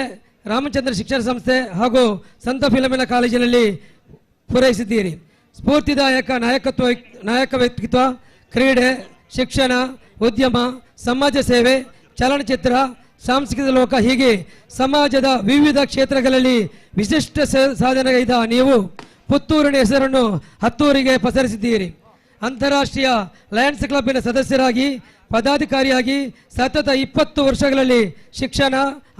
ರಾಮಚಂದ್ರ ಶಿಕ್ಷಣ ಸಂಸ್ಥೆ ಹಾಗೂ ಸಂತ ಫಿಲಮಿನ ಕಾಲೇಜಿನಲ್ಲಿ ಪೂರೈಸಿದ್ದೀರಿ. ಸ್ಫೂರ್ತಿದಾಯಕ ನಾಯಕ ವ್ಯಕ್ತಿತ್ವ, ಕ್ರೀಡೆ, ಶಿಕ್ಷಣ, ಉದ್ಯಮ, ಸಮಾಜ ಸೇವೆ, ಚಲನಚಿತ್ರ, ಸಾಂಸ್ಕೃತಿಕ ಲೋಕ ಹೀಗೆ ಸಮಾಜದ ವಿವಿಧ ಕ್ಷೇತ್ರಗಳಲ್ಲಿ ವಿಶಿಷ್ಟ ಸಾಧನೆಗೈದ ನೀವು ಪುತ್ತೂರಿನ ಹೆಸರನ್ನು ಹತ್ತೂರಿಗೆ ಪಸರಿಸಿದ್ದೀರಿ. ಅಂತಾರಾಷ್ಟ್ರೀಯ ಲಯನ್ಸ್ ಕ್ಲಬ್ಬಿನ ಸದಸ್ಯರಾಗಿ, ಪದಾಧಿಕಾರಿಯಾಗಿ ಸತತ 20 ವರ್ಷಗಳಲ್ಲಿ ಶಿಕ್ಷಣ,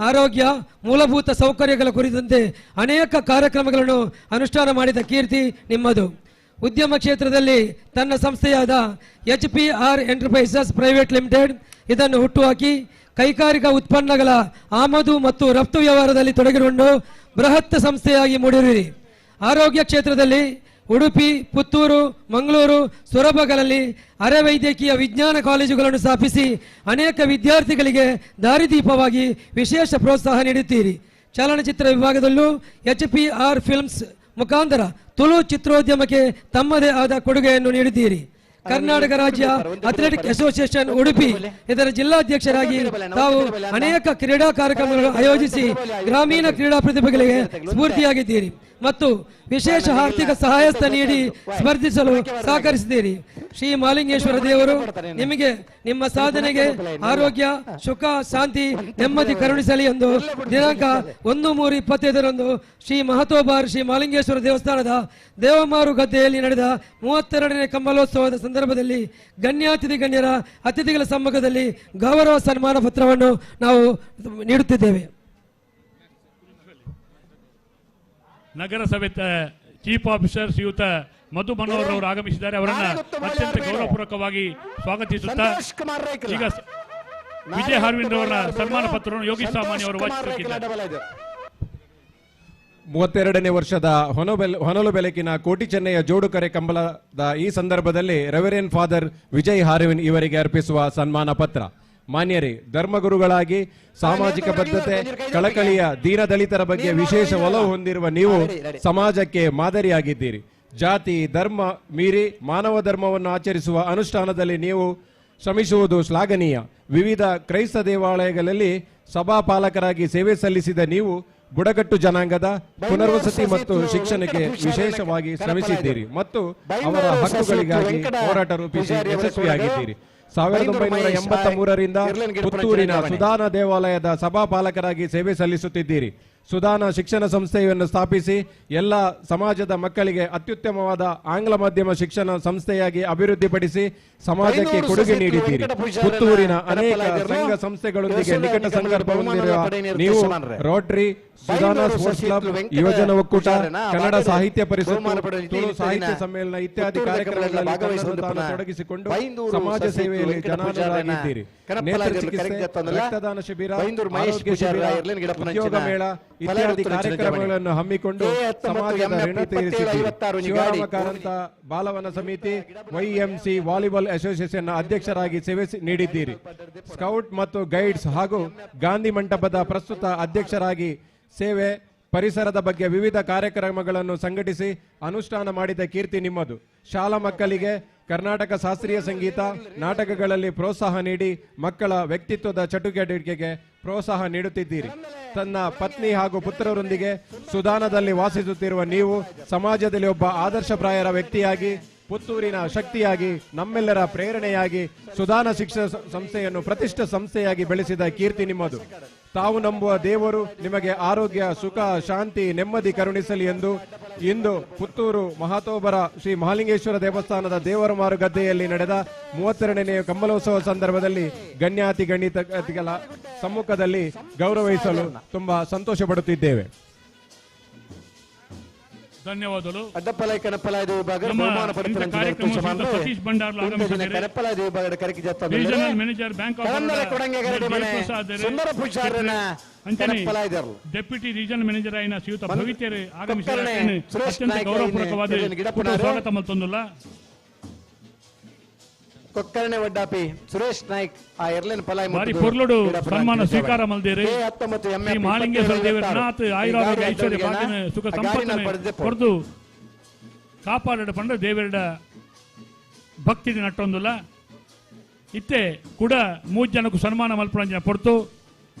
ಆರೋಗ್ಯ, ಮೂಲಭೂತ ಸೌಕರ್ಯಗಳ ಕುರಿತಂತೆ ಅನೇಕ ಕಾರ್ಯಕ್ರಮಗಳನ್ನು ಅನುಷ್ಠಾನ ಮಾಡಿದ ಕೀರ್ತಿ ನಿಮ್ಮದು. ಉದ್ಯಮ ಕ್ಷೇತ್ರದಲ್ಲಿ ತನ್ನ ಸಂಸ್ಥೆಯಾದ HPR enterprises private limited ಇದನ್ನು ಹುಟ್ಟುಹಾಕಿ ಕೈಗಾರಿಕಾ ಉತ್ಪನ್ನಗಳ ಆಮದು ಮತ್ತು ರಫ್ತು ವ್ಯವಹಾರದಲ್ಲಿ ತೊಡಗಿಕೊಂಡು ಬೃಹತ್ ಸಂಸ್ಥೆಯಾಗಿ ಮೂಡಿರುವಿರಿ. ಆರೋಗ್ಯ ಕ್ಷೇತ್ರದಲ್ಲಿ ಉಡುಪಿ, ಪುತ್ತೂರು, ಮಂಗಳೂರು, ಸೊರಬಗಳಲ್ಲಿ ಅರೆವೈದ್ಯಕೀಯ ವಿಜ್ಞಾನ ಕಾಲೇಜುಗಳನ್ನು ಸ್ಥಾಪಿಸಿ ಅನೇಕ ವಿದ್ಯಾರ್ಥಿಗಳಿಗೆ ದಾರಿದೀಪವಾಗಿ ವಿಶೇಷ ಪ್ರೋತ್ಸಾಹ ನೀಡುತ್ತೀರಿ. ಚಲನಚಿತ್ರ ವಿಭಾಗದಲ್ಲೂ HPR films ಮುಖಾಂತರ ತುಳು ಚಿತ್ರೋದ್ಯಮಕ್ಕೆ ತಮ್ಮದೇ ಆದ ಕೊಡುಗೆಯನ್ನು ನೀಡಿದ್ದೀರಿ. ಕರ್ನಾಟಕ ರಾಜ್ಯ ಅಥ್ಲೆಟಿಕ್ ಅಸೋಸಿಯೇಷನ್ ಉಡುಪಿ ಇದರ ಜಿಲ್ಲಾಧ್ಯಕ್ಷರಾಗಿ ತಾವು ಅನೇಕ ಕ್ರೀಡಾ ಕಾರ್ಯಕ್ರಮಗಳನ್ನು ಆಯೋಜಿಸಿ ಗ್ರಾಮೀಣ ಕ್ರೀಡಾ ಪ್ರತಿಭೆಗಳಿಗೆ ಸ್ಫೂರ್ತಿಯಾಗಿದ್ದೀರಿ ಮತ್ತು ವಿಶೇಷ ಆರ್ಥಿಕ ಸಹಾಯಸ್ಥ ನೀಡಿ ಸ್ಪರ್ಧಿಸಲು ಸಹಕರಿಸಿದ್ದೀರಿ. ಶ್ರೀ ಮಾಲಿಂಗೇಶ್ವರ ದೇವರು ನಿಮಗೆ ನಿಮ್ಮ ಸಾಧನೆಗೆ ಆರೋಗ್ಯ, ಸುಖ, ಶಾಂತಿ, ನೆಮ್ಮದಿ ಕರುಣಿಸಲಿ ಎಂದು ದಿನಾಂಕ 1-3-25 ಶ್ರೀ ಮಹತೋಬಾರ್ ಶ್ರೀ ಮಾಲಿಂಗೇಶ್ವರ ದೇವಸ್ಥಾನದ ದೇವಮಾರು ಗದ್ದೆಯಲ್ಲಿ ನಡೆದ 32ನೇ ಕಂಬಳೋತ್ಸವದ ಸಂದರ್ಭದಲ್ಲಿ ಗಣ್ಯಾತಿಥಿ ಗಣ್ಯರ ಅತಿಥಿಗಳ ಸಮ್ಮುಖದಲ್ಲಿ ಗೌರವ ಸನ್ಮಾನ ಪತ್ರವನ್ನು ನಾವು ನೀಡುತ್ತಿದ್ದೇವೆ. ನಗರಸಭೆ ಚೀಫ್ ಆಫೀಸರ್ ಶ್ರೀಯುತ ಮಧು ಮನೋಹರ್ ಅವರು ಆಗಮಿಸಿದ್ದಾರೆ. ಅವರನ್ನು ಅತ್ಯಂತ ಗೌರವಪೂರ್ವಕವಾಗಿ ಸ್ವಾಗತಿಸುತ್ತಾ ಈಗ ವಿಜಯ ಹಾರ್ವಿನ್ ಅವರ ಸನ್ಮಾನ ಪತ್ರವನ್ನು ಯೋಗೀಶ್ ಸಾಮಾನ್ಯ ಅವರು ವಾಚಿಸಲಿದ್ದಾರೆ. 32ನೇ ವರ್ಷದ ಹೊನಲು ಬೆಳಕಿನ ಕೋಟಿ ಚೆನ್ನಯ್ಯ ಜೋಡುಕರೆ ಕಂಬಳದ ಈ ಸಂದರ್ಭದಲ್ಲಿ ರೆವರೆಂಡ್ ಫಾದರ್ ವಿಜಯ್ ಹಾರ್ವಿನ್ ಇವರಿಗೆ ಅರ್ಪಿಸುವ ಸನ್ಮಾನ ಪತ್ರ. ಮಾನ್ಯರೇ, ಧರ್ಮಗುರುಗಳಾಗಿ ಸಾಮಾಜಿಕ ಬದ್ಧತೆ, ಕಳಕಳಿಯ ದೀನದಲಿತರ ಬಗ್ಗೆ ವಿಶೇಷ ಒಲವು ಹೊಂದಿರುವ ನೀವು ಸಮಾಜಕ್ಕೆ ಮಾದರಿಯಾಗಿದ್ದೀರಿ. ಜಾತಿ ಧರ್ಮ ಮೀರಿ ಮಾನವ ಧರ್ಮವನ್ನು ಆಚರಿಸುವ ಅನುಷ್ಠಾನದಲ್ಲಿ ನೀವು ಶ್ರಮಿಸುವುದು ಶ್ಲಾಘನೀಯ. ವಿವಿಧ ಕ್ರೈಸ್ತ ದೇವಾಲಯಗಳಲ್ಲಿ ಸಭಾಪಾಲಕರಾಗಿ ಸೇವೆ ಸಲ್ಲಿಸಿದ ನೀವು ಬುಡಕಟ್ಟು ಜನಾಂಗದ ಪುನರ್ವಸತಿ ಮತ್ತು ಶಿಕ್ಷಣಕ್ಕೆ ವಿಶೇಷವಾಗಿ ಶ್ರಮಿಸಿದ್ದೀರಿ ಮತ್ತು ಅವರ ಹಕ್ಕುಗಳಿಗಾಗಿ ಹೋರಾಟ ರೂಪಿಸಿ ಯಶಸ್ವಿಯಾಗಿದ್ದೀರಿ. 1983ರಿಂದ ಪುತ್ತೂರಿನ ಸುಧಾನ ದೇವಾಲಯದ ಸಭಾಪಾಲಕರಾಗಿ ಸೇವೆ ಸಲ್ಲಿಸುತ್ತಿದ್ದೀರಿ. ಸುಧಾನ ಶಿಕ್ಷಣ ಸಂಸ್ಥೆಯನ್ನು ಸ್ಥಾಪಿಸಿ ಎಲ್ಲ ಸಮಾಜದ ಮಕ್ಕಳಿಗೆ ಅತ್ಯುತ್ತಮವಾದ ಆಂಗ್ಲ ಮಾಧ್ಯಮ ಶಿಕ್ಷಣ ಸಂಸ್ಥೆಯಾಗಿ ಅಭಿವೃದ್ಧಿಪಡಿಸಿ ಸಮಾಜಕ್ಕೆ ಕೊಡುಗೆ ನೀಡಿದ್ದೀರಿ. ಪುತ್ತೂರಿನ ಅನೇಕ ಸಂಘ ಸಂಸ್ಥೆಗಳೊಂದಿಗೆ ನಿಕಟ ಸಂಪರ್ಕ ಹೊಂದಿರುವ ನೀವು ರೋಟರಿ, ಸುಧಾನ ಸ್ಪೋರ್ಟ್ಸ್ ಕ್ಲಬ್, ಯುವಜನ ಒಕ್ಕೂಟ, ಕನ್ನಡ ಸಾಹಿತ್ಯ ಪರಿಷತ್, ತುಳು ಸಾಹಿತ್ಯ ಸಮ್ಮೇಳನ ಇತ್ಯಾದಿ ಕಾರ್ಯಕ್ರಮಗಳಲ್ಲಿ ತನ್ನನ್ನು ತಾನು ತೊಡಗಿಸಿಕೊಂಡು ಸಮಾಜ ಸೇವೆಯಲ್ಲಿ ಜನಾನುರಾಗಿದ್ದೀರಿ. ನೇತ್ರ ಚಿಕಿತ್ಸೆ, ರಕ್ತದಾನ ಶಿಬಿರ, ಆರೋಗ್ಯ ಶಿಬಿರ, ಉದ್ಯೋಗ ಮೇಳ ಇತ್ಯಾದಿ ಕಾರ್ಯಕ್ರಮಗಳನ್ನು ಹಮ್ಮಿಕೊಂಡು ಸಮಾಜದ ಋಣ ತೀರಿಸಿದ್ದೀರಿ. ಶಿವರಾಮ ಕಾರಂತ ಬಾಲವನ ಸಮಿತಿ, ವೈಎಂಸಿ ವಾಲಿಬಾಲ್ ಅಸೋಸಿಯೇಷನ್ ಅಧ್ಯಕ್ಷರಾಗಿ ಸೇವೆ ನೀಡಿದ್ದೀರಿ. ಸ್ಕೌಟ್ ಮತ್ತು ಗೈಡ್ಸ್ ಹಾಗೂ ಗಾಂಧಿ ಮಂಟಪದ ಪ್ರಸ್ತುತ ಅಧ್ಯಕ್ಷರಾಗಿ ಸೇವೆ, ಪರಿಸರದ ಬಗ್ಗೆ ವಿವಿಧ ಕಾರ್ಯಕ್ರಮಗಳನ್ನು ಸಂಘಟಿಸಿ ಅನುಷ್ಠಾನ ಮಾಡಿದ ಕೀರ್ತಿ ನಿಮ್ಮದು. ಶಾಲಾ ಮಕ್ಕಳಿಗೆ ಕರ್ನಾಟಕ ಶಾಸ್ತ್ರೀಯ ಸಂಗೀತ, ನಾಟಕಗಳಲ್ಲಿ ಪ್ರೋತ್ಸಾಹ ನೀಡಿ ಮಕ್ಕಳ ವ್ಯಕ್ತಿತ್ವದ ಚಟುವಟಿಕೆಗೆ ಪ್ರೋತ್ಸಾಹ ನೀಡುತ್ತಿದ್ದೀರಿ. ತನ್ನ ಪತ್ನಿ ಹಾಗೂ ಪುತ್ರರೊಂದಿಗೆ ಸುದಾನದಲ್ಲಿ ವಾಸಿಸುತ್ತಿರುವ ನೀವು ಸಮಾಜದಲ್ಲಿ ಒಬ್ಬ ಆದರ್ಶಪ್ರಾಯರ ವ್ಯಕ್ತಿಯಾಗಿ, ಪುತ್ತೂರಿನ ಶಕ್ತಿಯಾಗಿ, ನಮ್ಮೆಲ್ಲರ ಪ್ರೇರಣೆಯಾಗಿ ಸುದಾನ ಶಿಕ್ಷಣ ಸಂಸ್ಥೆಯನ್ನು ಪ್ರತಿಷ್ಠ ಸಂಸ್ಥೆಯಾಗಿ ಬೆಳೆಸಿದ ಕೀರ್ತಿ ನಿಮ್ಮದು. ತಾವು ನಂಬುವ ದೇವರು ನಿಮಗೆ ಆರೋಗ್ಯ, ಸುಖ, ಶಾಂತಿ, ನೆಮ್ಮದಿ ಕರುಣಿಸಲಿ ಎಂದು ಇಂದು ಪುತ್ತೂರು ಮಹಾತೋಬರ ಶ್ರೀ ಮಹಾಲಿಂಗೇಶ್ವರ ದೇವಸ್ಥಾನದ ದೇವರಮಾರು ಗದ್ದೆಯಲ್ಲಿ ನಡೆದ 32ನೇ ಕಂಬಳೋತ್ಸವ ಸಂದರ್ಭದಲ್ಲಿ ಗಣ್ಯಾತಿ ಗಣ್ಯತಿಗಳ ಸಮ್ಮುಖದಲ್ಲಿ ಗೌರವಿಸಲು ತುಂಬಾ ಸಂತೋಷ ಪಡುತ್ತಿದ್ದೇವೆ. ಧನ್ಯವಾದಗಳು. ಡೆಪ್ಯೂಟಿ ರೀಜನಲ್ ಮ್ಯಾನೇಜರ್ అయిన ಶ್ರೀಯುತ ಭವಿತೆರೆ ಆಗಮಿಸಿದ ಅತ್ಯಂತ ಗೌರವಪೂರ್ವಕವಾದ ಸ್ವಾಗತ ಮಲ್ತೊಂದುಲ್ಲ. ಕೊಕ್ಕರ್ಣೆ ವಡ್ಡಾಪಿ ಸುರೇಶ್ ನಾಯ್ಕ್ ಆ ಎರ್ಲೆನ್ ಪಲಾಯ್ ಬಾರಿ ಪೊರ್ಲುಡು ಸನ್ಮಾನ ಸ್ವೀಕಾರ ಮಲ್ದೇರು. ಶ್ರೀ ಮಹಾಲಿಂಗೇಶ್ವರ ದೇವರ ನಾಥ್ ಆಯುರಾರೋಗ್ಯ ಐಶ್ವರ್ಯ ಭಾಗ್ಯನ ಸುಖ ಸಂಪತ್ತನ್ನು ಕೊರ್ದು ಕಾಪಾಡ ಪಂಡ ದೇವರ ಭಕ್ತಿ ನಟ್ಟೊಂದುಲ್ಲ. ಇತ್ತೆ ಕೂಡ 3 ಜನಕ್ಕೂ ಸನ್ಮಾನ ಮಲ್ಪುನಂಚಿನ ಪೊರ್ತು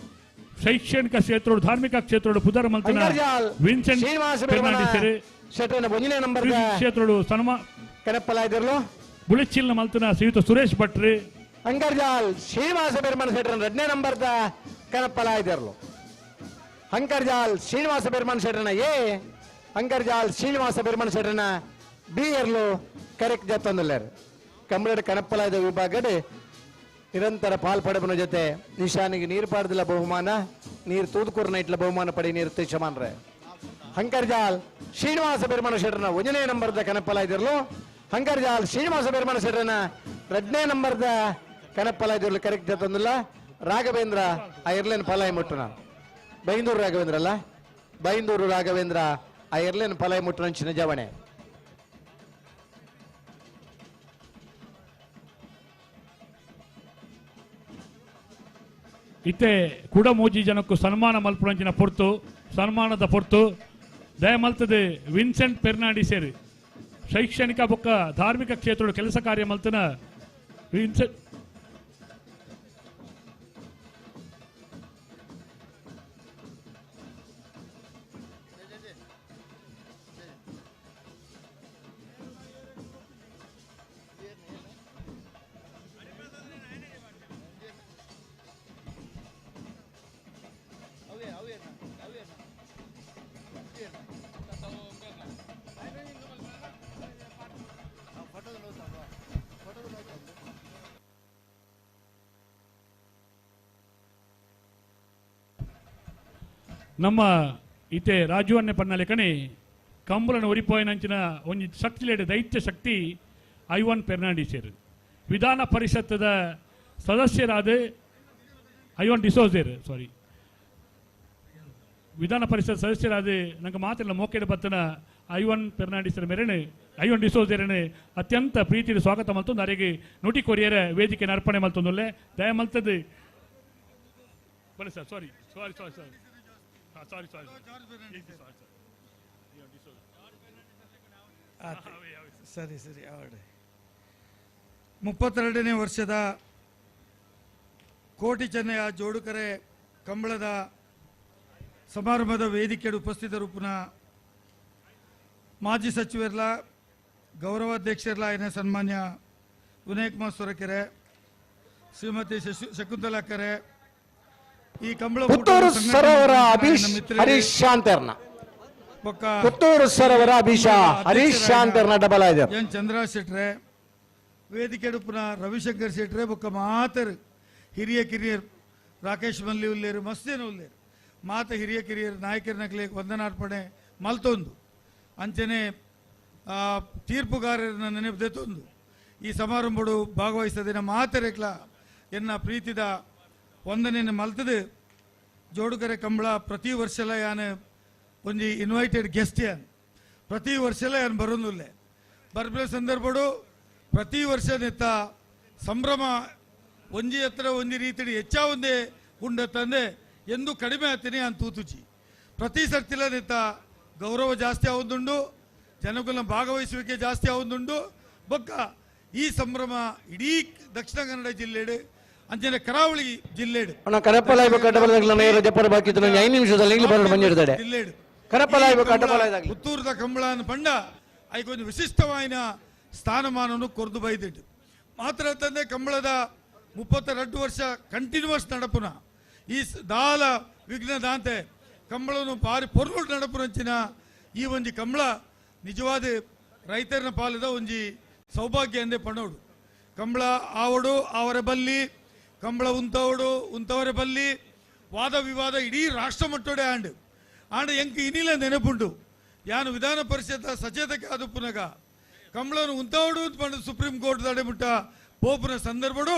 ಶೈಕ್ಷಣಿಕ ಕ್ಷೇತ್ರೋಡು ಧಾರ್ಮಿಕ ಕ್ಷೇತ್ರೋಡು ಪುದರ್ ಮಲ್ತನ ವಿನ್ಸೆಂಟ್ ಫೆರ್ನಾಂಡಿಸ್ ಕ್ಷೇತ್ರೋಡು ಸನ್ಮಾನ ಬುಳಿಚಿಲ್ನ ಮಲ್ತನ ಶ್ರೀಯುತ ಸುರೇಶ್ ಭಟ್ರಿ. ಅಂಕರ್ಜಾಲ್ ಶ್ರೀನಿವಾಸ ಬೆರ್ಮನ್ ಶೆಟ್ಟರ್ 2ನೇ ನಂಬರ್ದ ಕನಪ್ಪಲಾಯ್ದರ್ಲು. ಅಂಕರ್ಜಾಲ್ ಶ್ರೀನಿವಾಸ ಬೆರ್ಮನ್ ಶೆಟ್ಟರ್ನ ಎ, ಅಂಕರ್ಜಾಲ್ ಶ್ರೀನಿವಾಸ ಬೆರ್ಮನ್ ಶೆಟ್ಟರ್ನ ಬಿ ಎರ್ಲು ಕರೆಕ್ಟ್ ಜತ್ತೊಂದುಲ್ಲೇರು. ಕಂಬಳಡ್ ಕನಪ್ಪಲಾಯ್ದ ವಿಭಾಗಡ್ ನಿರಂತರ ಪಾಲ್ಪಡಬನ ಜೊತೆ ನಿಶಾನಿಗೆ ನೀರು ಪಾಡ್ದಿಲ್ಲ ಬಹುಮಾನ, ನೀರು ತೂದುಕೂರ್ನ ಇಟ್ಲ ಬಹುಮಾನ ಪಡಿ ನೀರು ತಿಶಮಾನ್ರೆ. ಅಂಕರ್ಜಾಲ್ ಶ್ರೀನಿವಾಸ ಬೆರ್ಮನ್ ಶೆಟ್ಟರ್ನ 1ನೇ ನಂಬರ್ದ ಕನಪ್ಪಲಾಯ್ದಿರ್ಲು. ಅಂಕರ್ಜಾಲ್ ಶ್ರೀನಿವಾಸ ಬೆರ್ಮನ್ ಶೆಟ್ಟರ್ನ 2ನೇ ನಂಬರ್ದ ಕನಪ್ಪಲಾಯ್ದಿರ್ಲು ಕರೆಕ್ಟ್ ಜತ್ತೊಂದುಲ್ಲ. ರಾಘವೇಂದ್ರ ಆ ಎರ್ಲೆನ್ ಪಲಾಯ್ ಮುಟ್ಟುನ ಬೈಂದೂರು ರಾಘವೇಂದ್ರ ಅಲ್ಲ, ಬೈಂದೂರು ರಾಘವೇಂದ್ರ ಆ ಎರ್ಲೆನ್ ಪಲಾಯ್ ಮುಟ್ಟುನಂಚಿನ ಜವಣೆ. ಇತ್ತೆ ಕುಡಮೂಜಿ ಜನಕ್ಕೂ ಸನ್ಮಾನ ಮಲ್ಪುನಂಚಿನ ಪೊರ್ತು, ಸನ್ಮಾನದ ಪೊರ್ತು ದಯಮಲ್ತದೆ ವಿನ್ಸೆಂಟ್ ಫೆರ್ನಾಂಡಿಸೇರಿ ಶೈಕ್ಷಣಿಕ ಬೊಕ್ಕ ಧಾರ್ಮಿಕ ಕ್ಷೇತ್ರದ ಕೆಲಸ ಕಾರ್ಯ ಮಲ್ತನ ವಿನ್ಸೆಂಟ್ ನಮ್ಮ ಇತ್ತೆ ರಾಜುವನ್ನೇ ಪನ್ನಲೆಕನೆ ಕಂಬುಲನ ಒರಿಪೋಯಿನಂಚಿನ ಒಂಜಿ ಶಕ್ತಿಲೇಡು ದೈತ್ಯ ಶಕ್ತಿ ಐವನ್ ಫೆರ್ನಾಂಡಿಸೇರ್ ವಿಧಾನ ಪರಿಷತ್ತದ ಸದಸ್ಯರಾದ ಐವನ್ ಡಿಸೋಜೇರ್ ಸಾರಿ ವಿಧಾನ ಪರಿಷತ್ ಸದಸ್ಯರಾದ ನಂಗೆ ಮಾತಿಲ್ಲ ಮೋಕೆಡ ಬತ್ತನ ಐವನ್ ಫೆರ್ನಾಂಡಿಸರ ಮೇರೆನೆ ಐವನ್ ಡಿಸೋಜೇರನೆ ಅತ್ಯಂತ ಪ್ರೀತಿಯ ಸ್ವಾಗತ ಮಲ್ತೊಂದು ಅರೆಗೆ ನುಟಿ ಕೊರಿಯರ ವೇದಿಕೆ ಅರ್ಪಣೆ ಮಲ್ತೊಂದುಲ್ಲೆ ದಯ ಮಲ್ತದ್ದು ಬನ್ನಿ sir sorry sorry sorry sorry sorry sorry ಸರಿ ಸರಿ ಅವಡೆ 32ನೇ ವರ್ಷದ ಕೋಟಿ ಚೆನ್ನಯ್ಯ ಜೋಡುಕರೆ ಕಂಬಳದ ಸಮಾರಂಭದ ವೇದಿಕೆಯಲ್ಲಿ ಉಪಸ್ಥಿತರು ಪುನಃ ಮಾಜಿ ಸಚಿವರ್ಲ ಗೌರವಾಧ್ಯಕ್ಷರ್ಲ ಏನ ಸನ್ಮಾನ್ಯ ವಿನಯ್ ಕುಮಾರ್ ಸೊರಕೆರೆ, ಶ್ರೀಮತಿ ಶಕುಂತಲಾ ಕೆರೆ, ಈ ಕಂಬಳ ಪುತ್ತೂರು ಸರೋವರ ಅಭೀಶ್ ಹರೀಶ್ ಶಾಂತರ್ನ ಪುತ್ತೂರು ಸರೋವರ ಅಭೀಶ ಹರೀಶ್ ಶಾಂತರ್ನ ಡಬಲ್ ಆಯ್ತು. ಎನ್ ಚಂದ್ರ ಶೆಟ್ರೆ ವೇದಿಕೆ ಪುನಃ ರವಿಶಂಕರ್ ಶೆಟ್ರೆ ಬೊಕ್ಕ ಮಾತರು ಹಿರಿಯ ಕಿರಿಯರು ರಾಕೇಶ್ ಮಲ್ಲಿ ಉಲ್ಲೇರು ಮಸ್ತೇನು ಉಲ್ಲೇರು ಮಾತ ಹಿರಿಯ ಕಿರಿಯರು ನಾಯಕರನಕ್ಲೆ ವಂದನಾರ್ಪಣೆ ಮಲ್ತೊಂದು ಅಂಚನೆ ತೀರ್ಪುಗಾರರನ್ನ ನೆನಪು ದೆತ್ತೊಂದು ಈ ಸಮಾರಂಭಡು ಭಾಗವಹಿಸದಿನ ಮಾತರೆಕ್ಲ ಎನ್ನ ಪ್ರೀತಿದ ವಂದನೆಯನ್ನು ಮಲ್ತದೆ. ಜೋಡುಕರೆ ಕಂಬಳ ಪ್ರತಿ ವರ್ಷಲ ಯಾನು ಒಂಜಿ ಇನ್ವೈಟೆಡ್ ಗೆಸ್ಟ್ ಯಾನ್ ಪ್ರತಿ ವರ್ಷಲ ಯಾನ್ ಬರೋದಿಲ್ಲ. ಬರ್ಬೆ ಸಂದರ್ಭಡು ಪ್ರತಿ ವರ್ಷ ನೆತ್ತ ಸಂಭ್ರಮ ಒಂಜಿ ಹತ್ರ ಒಂಜಿ ರೀತಿಯಲ್ಲಿ ಹೆಚ್ಚ ಒಂದೇ ಉಂಡತ್ತಂದೆ ಎಂದು ಕಡಿಮೆ ಆಗ್ತೀನಿ ಅಂತ ತೂತುಚಿ. ಪ್ರತಿ ಸರ್ತಿಲ ನೆತ್ತ ಗೌರವ ಜಾಸ್ತಿ ಆವುದುಂಡು, ಜನಕುಲ ಭಾಗವಹಿಸುವಿಕೆ ಜಾಸ್ತಿ ಆವುದುಂಡು. ಬೊಕ್ಕ ಈ ಸಂಭ್ರಮ ಇಡೀ ದಕ್ಷಿಣ ಕನ್ನಡ ಜಿಲ್ಲೆಡು ಅಂಚನೆ ಕರಾವಳಿ ಜಿಲ್ಲೆಡು ಜಿಲ್ಲೆಡು ಪುತ್ತೂರದ ಕಂಬಳನ ಪಂಡ ಐಕೊಂದು ವಿಶಿಷ್ಟವಾಯಿನ ಸ್ಥಾನಮಾನವನ್ನು ಕೊರ್ದು ಬೈದಿಟ್ಟು ಮಾತ್ರ ತಂದೆ ಕಂಬಳದ 32 ವರ್ಷ ಕಂಟಿನ್ಯೂಸ್ ನಡಪುನ ಈ ದಾಲ ವಿಘ್ನದಾಂತೆ ಕಂಬಳನು ಬಾರಿ ಪೊರ್ಲು ನಡಪುನಂಚಿನ ಈ ಒಂಜಿ ಕಂಬಳ ನಿಜವಾದ ರೈತರನ್ನ ಪಾಲದ ಒಂಜಿ ಸೌಭಾಗ್ಯ ಎಂದೇ ಪಣೋಡು. ಕಂಬಳ ಆವಡು ಅವರ ಬಲ್ಲಿ, ಕಂಬಳ ಉಂತವಡು ಉಂತವರ ಬಲ್ಲಿ, ವಾದ ವಿವಾದ ಇಡೀ ರಾಷ್ಟ್ರ ಮಟ್ಟೋಡೆ ಆಂಡ್ ಆಂಡ್ ಎಂಕ್ ಇನಿಲ ನೆನಪುಂಟು. ಯಾನು ವಿಧಾನ ಪರಿಷತ್ ಸಚೇತಕ ಅದು ಪುನಗ ಕಂಬಳನು ಉಂತವಡು ಪಂಡ ಸುಪ್ರೀಂ ಕೋರ್ಟ್ ತಡೆಮುಟ್ಟ ಪೋಪುನ ಸಂದರ್ಭಡು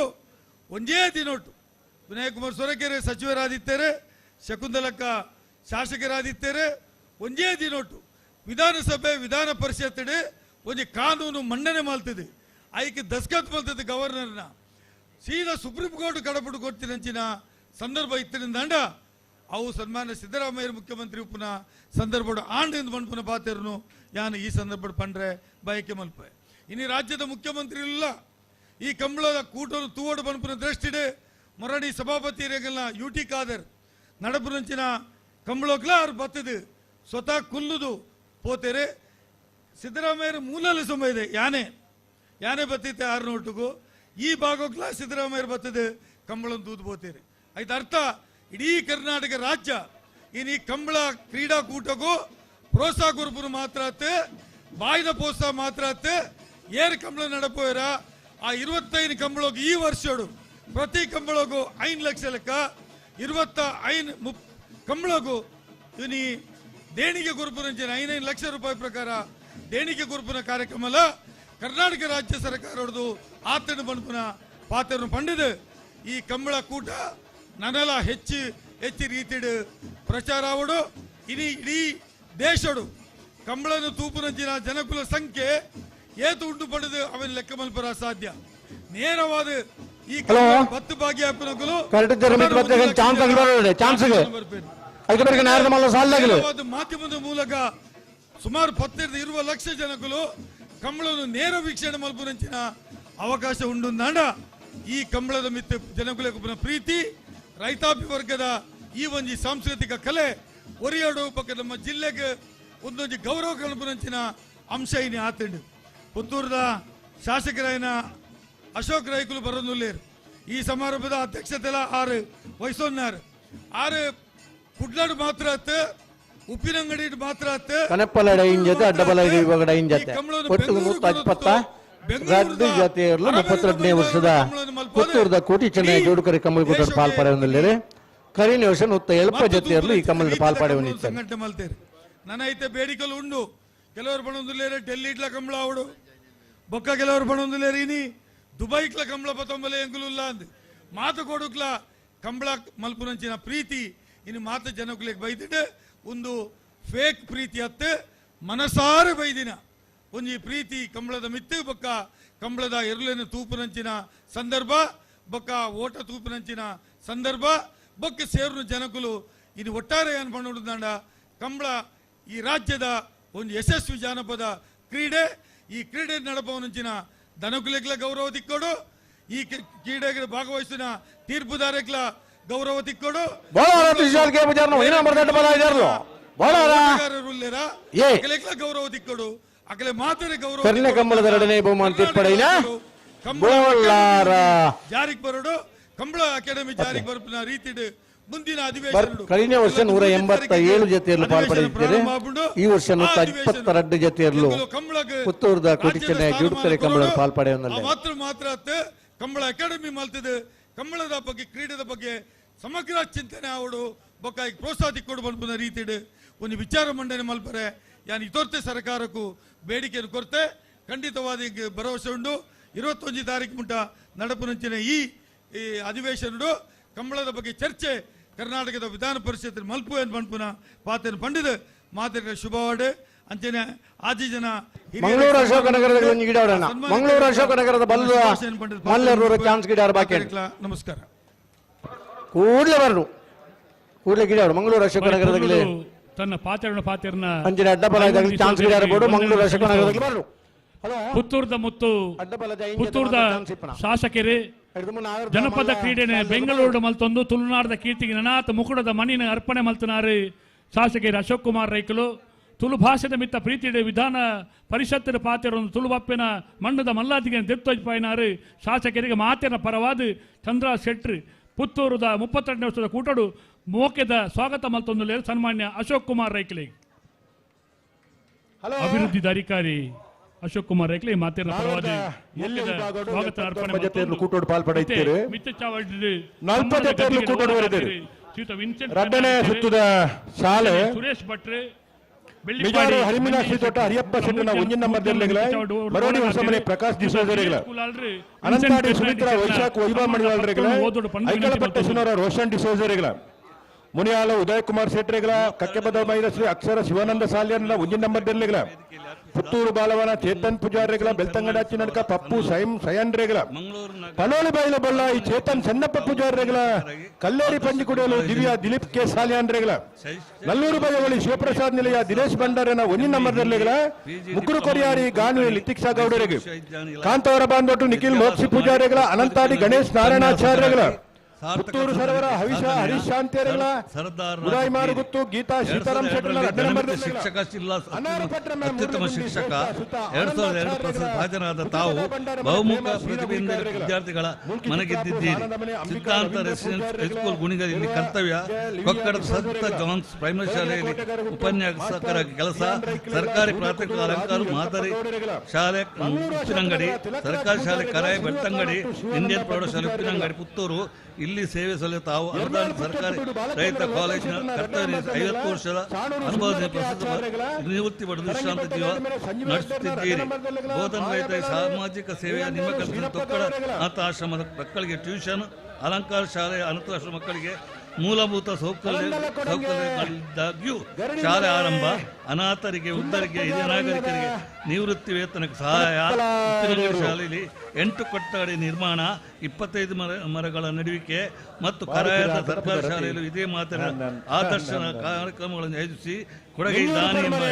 ಒಂಜೇ ದಿನೋಟು ವಿನಯ್ ಕುಮಾರ್ ಸೊರಕೆರೆ ಸಚಿವರಾದಿತ್ತಾರೆ, ಶಕುಂತಲಕ್ಕ ಶಾಸಕರಾದಿತ್ತಾರೆ, ಒಂಜೇ ದಿನೋಟು ವಿಧಾನಸಭೆ ವಿಧಾನ ಪರಿಷತ್ ಒಂಜಿ ಕಾನೂನು ಮಂಡನೆ ಮಾಡ್ತದೆ, ಐಕೆ ದಸ್ಕತ್ ಮಲ್ತದೆ ಗವರ್ನರ್ನ ಸೀದಾ ಸುಪ್ರೀಂ ಕೋರ್ಟ್ ಕಡಪುಡು ಕೊಡ್ತಿನಂಚಿನ ಸಂದರ್ಭ ಇತ್ತಿನಿಂದ ಅವು ಸನ್ಮಾನ್ಯ ಸಿದ್ದರಾಮಯ್ಯ ಮುಖ್ಯಮಂತ್ರಿ ಉಪ್ಪುನ ಸಂದರ್ಭಡು ಆಂಡಿಂದ ಮಣ್ಪುನ ಪಾತೆರ್ನು ಯಾನು ಈ ಸಂದರ್ಭ ಪಂಡ್ರೆ ಬಯಕೆ ಮಲ್ಪೆ. ಇನ್ನು ರಾಜ್ಯದ ಮುಖ್ಯಮಂತ್ರಿ ಇಲ್ಲ ಈ ಕಂಬಳದ ಕೂಟನು ತೂವಡು ಬನ್ಪುನ ದೃಷ್ಟಿಡೆ ಮೊರಡಿ ಸಭಾಪತಿ ರೇಗಲ್ಲ ಯು ಟಿ ಖಾದರ್ ನಡಪುನಂಚಿನ ಕಂಬಳೋಕ್ಲ ಅವ್ರು ಬತ್ತದು ಸ್ವತಃ ಕುಲ್ಲುದು ಪೋತೇರೆ. ಸಿದ್ದರಾಮಯ್ಯರ ಮೂಲಲ್ಲಿ ಸುಮ್ಮ ಇದೆ ಯಾನೆ ಯಾನೆ ಬತ್ತಿತ್ತೆ ಆರು ಈ ಭಾಗಕ್ಲ ಸಿದ್ದರಾಮಯ್ಯರು ಬತ್ತದೆ ಕಂಬಳನ ತೂದು ಪೋತೇರಿ. ಆಯ್ತು ಅರ್ಥ ಇಡೀ ಕರ್ನಾಟಕ ರಾಜ್ಯ ಇನ್ನು ಈ ಕಂಬಳ ಕ್ರೀಡಾಕೂಟಕ್ಕೂ ಪ್ರೋತ್ಸಾಹ ಕೊರ್ಪುನು ಮಾತ್ರ ಅತ್ತೆ, ಬಾಯಿನ ಪ್ರೋತ್ಸಾಹ ಮಾತ್ರ ಅತ್ತೆ. ಏರು ಕಂಬಳ ನಡಪೋಯರ ಆ 25 ಕಂಬಳೋಗು ಈ ವರ್ಷಡು ಪ್ರತಿ ಕಂಬಳೋಗು 5 ಲಕ್ಷ ಲೆಕ್ಕ 25 ಕಂಬಳೋಗು ಇನಿ ದೇಣಿಗೆ ಕೊರ್ಪುನಂಚಿನ 5 ಲಕ್ಷ ರೂಪಾಯಿ ಪ್ರಕಾರ ದೇಣಿಗೆ ಕೊರ್ಪುನ ಕಾರ್ಯಕ್ರಮ ಕರ್ನಾಟಕ ರಾಜ್ಯ ಸರ್ಕಾರ ಆತನ ಬಣ್ಪುನ ಪಾತ್ರನು ಪಂಡಿದು ಈ ಕಂಬಳ ಕೂಟ ನನಲ ಹೆಚ್ಚು ಹೆಚ್ಚು ರೀತಿಡು ಪ್ರಚಾರ ಆವಡು. ಇಡೀ ಇಡೀ ದೇಶಡು ಕಂಬಳನು ತೂಪುನಂಚಿನ ಜನಕುಲ ಸಂಖ್ಯೆ ಏತು ಉಂಟು ಪಡೆದು ಅವನ ಲೆಕ್ಕ ಮಲ್ಪರ ಸಾಧ್ಯ. ನೇರವಾದ ಈ 10 ಭಾಗ್ಯ ಮಾಧ್ಯಮದ ಮೂಲಕ ಸುಮಾರು 10 ಲಕ್ಷ ಜನಕುಲು ಕಂಬಳನ್ನು ನೇರ ವೀಕ್ಷಣೆ ಮಲ್ಪುನಂಚಿನ ಅವಕಾಶ ಉಂಡು. ಈ ಕಂಬಳದ ಮಿತ್ತ ಜನಕುಲ ಪ್ರೀತಿ ರೈತಾಪಿ ವರ್ಗದ ಈ ಒಂಜಿ ಸಾಂಸ್ಕೃತಿಕ ಕಲೆ ಒರಿಯಾಡು ಪಕ್ಕ ನಮ್ಮ ಜಿಲ್ಲೆಗೆ ಒಂದೊಂಜಿ ಗೌರವ ಕಲ್ಪುನಂಚಿನ ಅಂಶ ಇನಿ ಆತಂಡು. ಪುತ್ತೂರದ ಶಾಸಕರಾಯನ ಅಶೋಕ್ ರೈಕುಲು ಬರೋನುಲ್ಲೇರು ಈ ಸಮಾರಂಭದ ಅಧ್ಯಕ್ಷತೆಲ್ಲ ಆರು ವಹಿಸೋನ್ನಾರು ಆರು ಕುಡ್ಲಾಡು ಮಾತ್ರ ಅತ್ತೆ, ಉಪ್ಪಿನಂಗಡಿ ಮಾತ್ರ ಅತ್ತೆ, ಕನಪ್ಪಲಡ ಇಂಜತೆ ಅಡ್ಡಬಲ ವಿಭಾಗದ ಇಂಜತೆ ಒಟ್ಟು 122 ಜಾತಿಯರು 32ನೇ ವರ್ಷದ ಪುತ್ತೂರದ ಕೋಟಿ ಚೆನ್ನೈ ಜೋಡುಕರಿ ಕಂಬಳಕೂಟದ ಪಾಲ್ಪಡೆಯೊಂದಿದ್ದಾರೆ. ಕರಿನ ವರ್ಷ 170 ಜಾತಿಯರು ಈ ಕಂಬಳದ ಪಾಲ್ಪಡೆಯೊಂದಿದ್ದಾರೆ. ಸಂಘಟನೆ ಮಲ್ತೇರು ನನ್ನ ಐತೆ ಬೇಡಿಕೆలు ಉಂಡು. ಕೆಲವರು ಬಣೊಂದುಲ್ಲೇರು ಡೆಲ್ಲಿ ಇಟ್ಲ ಕಂಬಳ ಅವಡು ಬೊಕ್ಕ, ಕೆಲವರು ಬಣೊಂದುಲ್ಲೇರು ಇನಿ ದುಬೈಕ್ಲ ಕಂಬಳ ಪತ್ತೊಂಬಲೆ ಎಂಕುಲುಲ್ಲ ಅಂದ್ ಮಾತು ಕೊಡುಕ್ಲ ಕಂಬಳ ಮಲ್ಪುನಂಚಿನ ಪ್ರೀತಿ ಇನ್ನು ಮಾತು ಜನಕುಲಿಗೆ ಬೈದಿಟ್ಟು ಒಂದು ಫೇಕ್ ಪ್ರೀತಿ ಅತ್ತೆ ಮನಸಾರೆ ಬೈದಿನ ಒಂಜಿ ಪ್ರೀತಿ ಕಂಬಳದ ಮಿತ್ತು ಬೊಕ್ಕ ಕಂಬಳದ ಎರುಳಿನ ತೂಪುನಂಚಿನ ಸಂದರ್ಭ ಬೊಕ್ಕ ಓಟ ತೂಪುನಂಚಿನ ಸಂದರ್ಭ ಬೊಕ್ಕ ಸೇರುನ ಜನಕುಲು ಇನ್ನು ಒಟ್ಟಾರೆ ಏನು ಪಂಡ ಕಂಬಳ ಈ ರಾಜ್ಯದ ಒಂದು ಯಶಸ್ವಿ ಜಾನಪದ ಕ್ರೀಡೆ. ಈ ಕ್ರೀಡೆ ನಡಪವನಂಚಿನ ದನಕುಲಿಗ್ಲ ಗೌರವ ತಿಕ್ಕೋಡು, ಈ ಕ್ರೀಡೆಗೆ ಭಾಗವಹಿಸಿನ ತೀರ್ಪುದಾರಕ್ಲ ಗೌರವ ತಿಕ್ಕೋಡು. ಗೌರವ ತಿಕ್ಕೋಡು ಅಕಲೆ ಮಾತ್ರ ಗೌರವ. ಕಂಬಳದ ಎರಡನೇ ಬಹುಮಾನ ತೀರ್ಪಡೆಯಿನ ಜಾರಿಗೆ ಬರೋಡು ಕಂಬಳ ಅಕಾಡೆಮಿ ಜಾರಿಗೆ ಬರೋಣ ರೀತಿಡು ಮುಂದಿನ ಅಧಿವೇಶನ ಕಳೆದ ವರ್ಷ 187 ಜೊತೆಯಲ್ಲೂ ಪಾಲ್ಪಡೆದಿದ್ದಾರೆ. ಈ ವರ್ಷ 122 ಜೊತೆಯಲ್ಲೂ ಪುತ್ತೂರದ ಕೋಟಿ ಚೆನ್ನೈ ಜೂಡುಕರೆ ಕಂಬಳ ಪಾಲ್ಪಡೆಯೊಂದಲ್ಲ. ಮಾತ್ರ ಮಾತ್ರ ಕಂಬಳ ಅಕಾಡೆಮಿ ಮಲ್ತದೆ ಕಂಬಳದ ಬಗ್ಗೆ ಕ್ರೀಡೆದ ಬಗ್ಗೆ ಸಮಗ್ರ ಚಿಂತನೆ ಆವಡು ಬೊಕ್ಕ ಪ್ರೋತ್ಸಾಹ ಕೊಡು ಬನ್ಪುನ ರೀತಿಡು ಒಂದು ವಿಚಾರ ಮಂಡನೆ ಮಲ್ಪರೆ ಯಾನ್ ಇತೋರ್ತೆ ಸರ್ಕಾರಕ್ಕೂ ಬೇಡಿಕೆಯನ್ನು ಕೊರತೆ ಖಂಡಿತವಾದ ಭರವಸೆ ಉಂಡು. 21 ತಾರೀಕು ಮುಟ್ಟ ನಡಪುನಂಚಿನ ಈ ಈ ಅಧಿವೇಶನಡು ಕಂಬಳದ ಬಗ್ಗೆ ಚರ್ಚೆ ಕರ್ನಾಟಕದ ವಿಧಾನ ಪರಿಷತ್ ಮಲ್ಪು ಏನು ಪನ್ಪುನ ಪಾತೆನ್ ಪಂಡಿದ ಮಾತೆಗೆ ಶುಭವಾಡು ಅಂಚನೆ ಆಜಿ ಜನ ಮಂಗಳೂರು ಅಶೋಕನಗರದ ಒಂಜಿ ಗಿಡ ಮಂಗಳೂರು ಅಶೋಕನಗರದ ಬಲ್ಲ ಮಲ್ಲರೂರ ಚಾನ್ಸ್ ಗಿಡ ಬಾಕಿ. ನಮಸ್ಕಾರ. ಕೂಡಲೇ ಬರಲು ಕೂಡಲೇ ಗಿಡ ಮಂಗಳೂರು ಅಶೋಕನಗರದಲ್ಲಿ ತನ್ನ ಪಾತೆರಣ ಪಾತೆರನ ಅಂಚಿನ ಅಡ್ಡಬಲ ಚಾನ್ಸ್ ಗಿಡ ಬೋರ್ಡು ಮಂಗಳೂರು ಅಶೋಕನಗರದಲ್ಲಿ ಬರಲು. ಪುತ್ತೂರ್ದ ಮುತ್ತು ಪುತ್ತೂರ್ದ ಶಾಸಕರೇ ಜನಪದ ಕ್ರೀಡೆನೆ ಬೆಂಗಳೂರು ಮಲ್ತೊಂದು ತುಳುನಾಡದ ಕೀರ್ತಿಗೆ ನನಾಥ ಮುಕುಡದ ಮಣಿನ ಅರ್ಪಣೆ ಮಲ್ತನಾರು ಶಾಸಕರು ಅಶೋಕ್ ಕುಮಾರ್ ರೈಕಲು. ತುಳು ಭಾಷೆದ ಮಿತ್ತ ಪ್ರೀತಿಡೆ ವಿಧಾನ ಪರಿಷತ್ತಿನ ಪಾತೆರೊಂದು ತುಳುಬಪ್ಪಿನ ಮಣ್ಣದ ಮಲ್ಲಾದಿಗೆ ದೆತ್ತೊಜ್ಪಾಯಿನಾರು ಶಾಸಕರಿಗೆ ಮಾತಿನ ಪರವಾದ ಚಂದ್ರ ಶೆಟ್ರು ಪುತ್ತೂರುದ 32ನೇ ವರ್ಷದ ಕೂಟಡು ಮೋಕೆದ ಸ್ವಾಗತ ಮಲ್ತೊಂದು ಸನ್ಮಾನ್ಯ ಅಶೋಕ್ ಕುಮಾರ್ ರೈಕಲಿಗೆ. ಅಭಿವೃದ್ಧಿ ಅಧಿಕಾರಿ ಅಶೋಕ್ ಕುಮಾರ್ ರೈಕಲಿ ಮಾತಿನ ಪರವಾದ ಸ್ವಾಗತ ಅರ್ಪಣೆ ಶಾಲೆ ಸುರೇಶ್ ಭಟ್ರೆ ಬಿಜಾರು ಹರಿಮಿನ ಶ್ರೀತೋಟ ಹರಿಯಪ್ಪ ಶೆಟ್ಟನ ಒಂಜಿನ ನಂಬರ್ ಮರೋಡಿ ಹೊಸಮನೆ ಪ್ರಕಾಶ್ ಡಿಸೋಜರಿಗಳ ಅನಂತಾಡಿ ಸುಮಿತ್ರಾ ವೈಶಾಖ್ ವೈಭವ ಮಣಿವಾಳರಿಗಳ ಐಕಳಪಟ್ಟ ಶಿನೋರ ರೋಷನ್ ಡಿಸೋಜರಿಗಳ ಮುನಿಯಾಲ ಉದಯ್ ಕುಮಾರ್ ಶೆಟ್ಟರಿಗಳ ಕಕ್ಕೆಬದ ಮೈದ ಶ್ರೀ ಅಕ್ಷರ ಶಿವಾನಂದ ಸಾಲ್ಯನ ಒಂಜಿನ ನಂಬರ್ ಡೆಲ್ಲಿಗಳ ಪುತ್ತೂರು ಬಾಲವನ ಚೇತನ್ ಪೂಜಾರಿಗಳ ಬೆಳ್ತಂಗಡಾಚಿ ನಡ್ಕ ಪಪ್ಪು ಸಯನ್ರೇಗಳ ಪಲೋಳಿ ಬಾಯಿಲ ಬೊಳ್ಳ ಈ ಚೇತನ್ ಸಣ್ಣಪ್ಪ ಪೂಜಾರಿಗಳ ಕಲ್ಲೇರಿ ಪಂಜಿ ಕುಡಿಯಲು ದಿವ್ಯಾ ದಿಲೀಪ್ ಕೆ ಸಾಲಿಯಾನ್ರೇಗಳ ನಲ್ಲೂರು ಬಯವಳಿ ಶಿವಪ್ರಸಾದ್ ನಿಲಯ ದಿನೇಶ್ ಭಂಡಾರನ ಒಂಜಿನ ನಂಬರ್ ಡೆಲ್ಲಿಗಳ ಮುಗ್ಗುರು ಕೊರಿಯಾರಿ ಗಾನುವೆ ಲಿತಿಕ್ಷಾ ಗೌಡರಿಗೆ ಕಾಂತವರ ಬಾಂದೊಟ್ಟು ನಿಖಿಲ್ ಮೋಕ್ಷಿ ಪೂಜಾರಿಗಳ ಅನಂತಾಡಿ ಗಣೇಶ್ ನಾರಾಯಣಾಚಾರ್ಯಗಳ ಪುತ್ತೂರು ಸರೋವರ ಹವಿಷ ಹರೀಶ್ ಶಾಂತಿಯರಿಗಳ ಉದಯ್ ಮಾರುಗುತ್ತು ಗೀತಾ ಸೀತಾರಾಮ್ ಶೆಟ್ಟರ್ ಶಿಕ್ಷಕ ಜಿಲ್ಲಾ ಅತ್ಯುತ್ತಮ ಶಿಕ್ಷಕ 2002 ಪ್ರಶಸ್ತಿ ಭಾಜನರಾದ ತಾವು ಬಹುಮುಖ ಪ್ರತಿಭೆಯಿಂದ ವಿದ್ಯಾರ್ಥಿಗಳ ಮನಗೆದ್ದಿದ್ದೀರಿ. ಸಿದ್ಧಾಂತ ರೆಸಿಡೆನ್ಸ್ ಹೈಸ್ಕೂಲ್ ಗುಣಿಗರಲ್ಲಿ ಕರ್ತವ್ಯ, ಕೊಕ್ಕಡದ ಸಂತ ಜಾನ್ಸ್ ಪ್ರೈಮರಿ ಶಾಲೆಯಲ್ಲಿ ಉಪನ್ಯಾಸಕರಾಗಿ ಕೆಲಸ, ಸರ್ಕಾರಿ ಪ್ರಾಥಮಿಕ ಅಲಂಕಾರ ಮಾದರಿ ಶಾಲೆ ಉಪ್ಪಿನಂಗಡಿ, ಸರ್ಕಾರಿ ಶಾಲೆ ಕರಾಯ ಬೆಳ್ತಂಗಡಿ, ಇಂಡಿಯನ್ ಪ್ರೌಢಶಾಲೆ ಉಪ್ಪಿನಂಗಡಿ ಪುತ್ತೂರು ಇಲ್ಲಿ ಸೇವೆ ಸಲ್ಲಿಸುವ ತಾವು ಅನುದಾನ ಸರ್ಕಾರಿ ರೈತ ಕಾಲೇಜಿನ ಕರ್ತವ್ಯ 50 ವರ್ಷದ ಅನುಭವದ ಪ್ರಸ್ತುತ ನಿವೃತ್ತಿ ಪಡೆದು ವಿಶ್ರಾಂತ ಜೀವ ನಡೆಸುತ್ತಿದ್ದೀರಿ. ಬೋಧನ ರೈತ ಸಾಮಾಜಿಕ ಸೇವೆಯ ನಿಮ್ಮ ಕೆಲಸ ತೊಕ್ಕಡ ಅನಾಥಾಶ್ರಮದ ಮಕ್ಕಳಿಗೆ ಟ್ಯೂಷನ್, ಅಲಂಕಾರ ಶಾಲೆಯ ಅನಾಥಾಶ್ರಮ ಮಕ್ಕಳಿಗೆ ಮೂಲಭೂತ ಸೌಕರ್ಯಗಳಿದ್ದಾಗ್ಯೂ ಶಾಲೆ ಆರಂಭ, ಅನಾಥರಿಗೆ, ವೃದ್ಧರಿಗೆ, ಹಿರಿಯ ನಾಗರಿಕರಿಗೆ ನಿವೃತ್ತಿ ವೇತನಕ್ಕೆ ಸಹಾಯ, ಶಾಲೆಯಲ್ಲಿ 8 ಕೊಠಡಿ ನಿರ್ಮಾಣ, 25 ಮರಗಳ ನಡುವಿಕೆ ಮತ್ತು ಕರಾಯದ ಸರ್ಕಾರಿ ಶಾಲೆಯಲ್ಲೂ ಇದೇ ಮಾದರಿಯ ಆದರ್ಶ ಕಾರ್ಯಕ್ರಮಗಳನ್ನು ಆಯೋಜಿಸಿ ಕೊಡಗೈ ದಾನಿ ಎಂಬ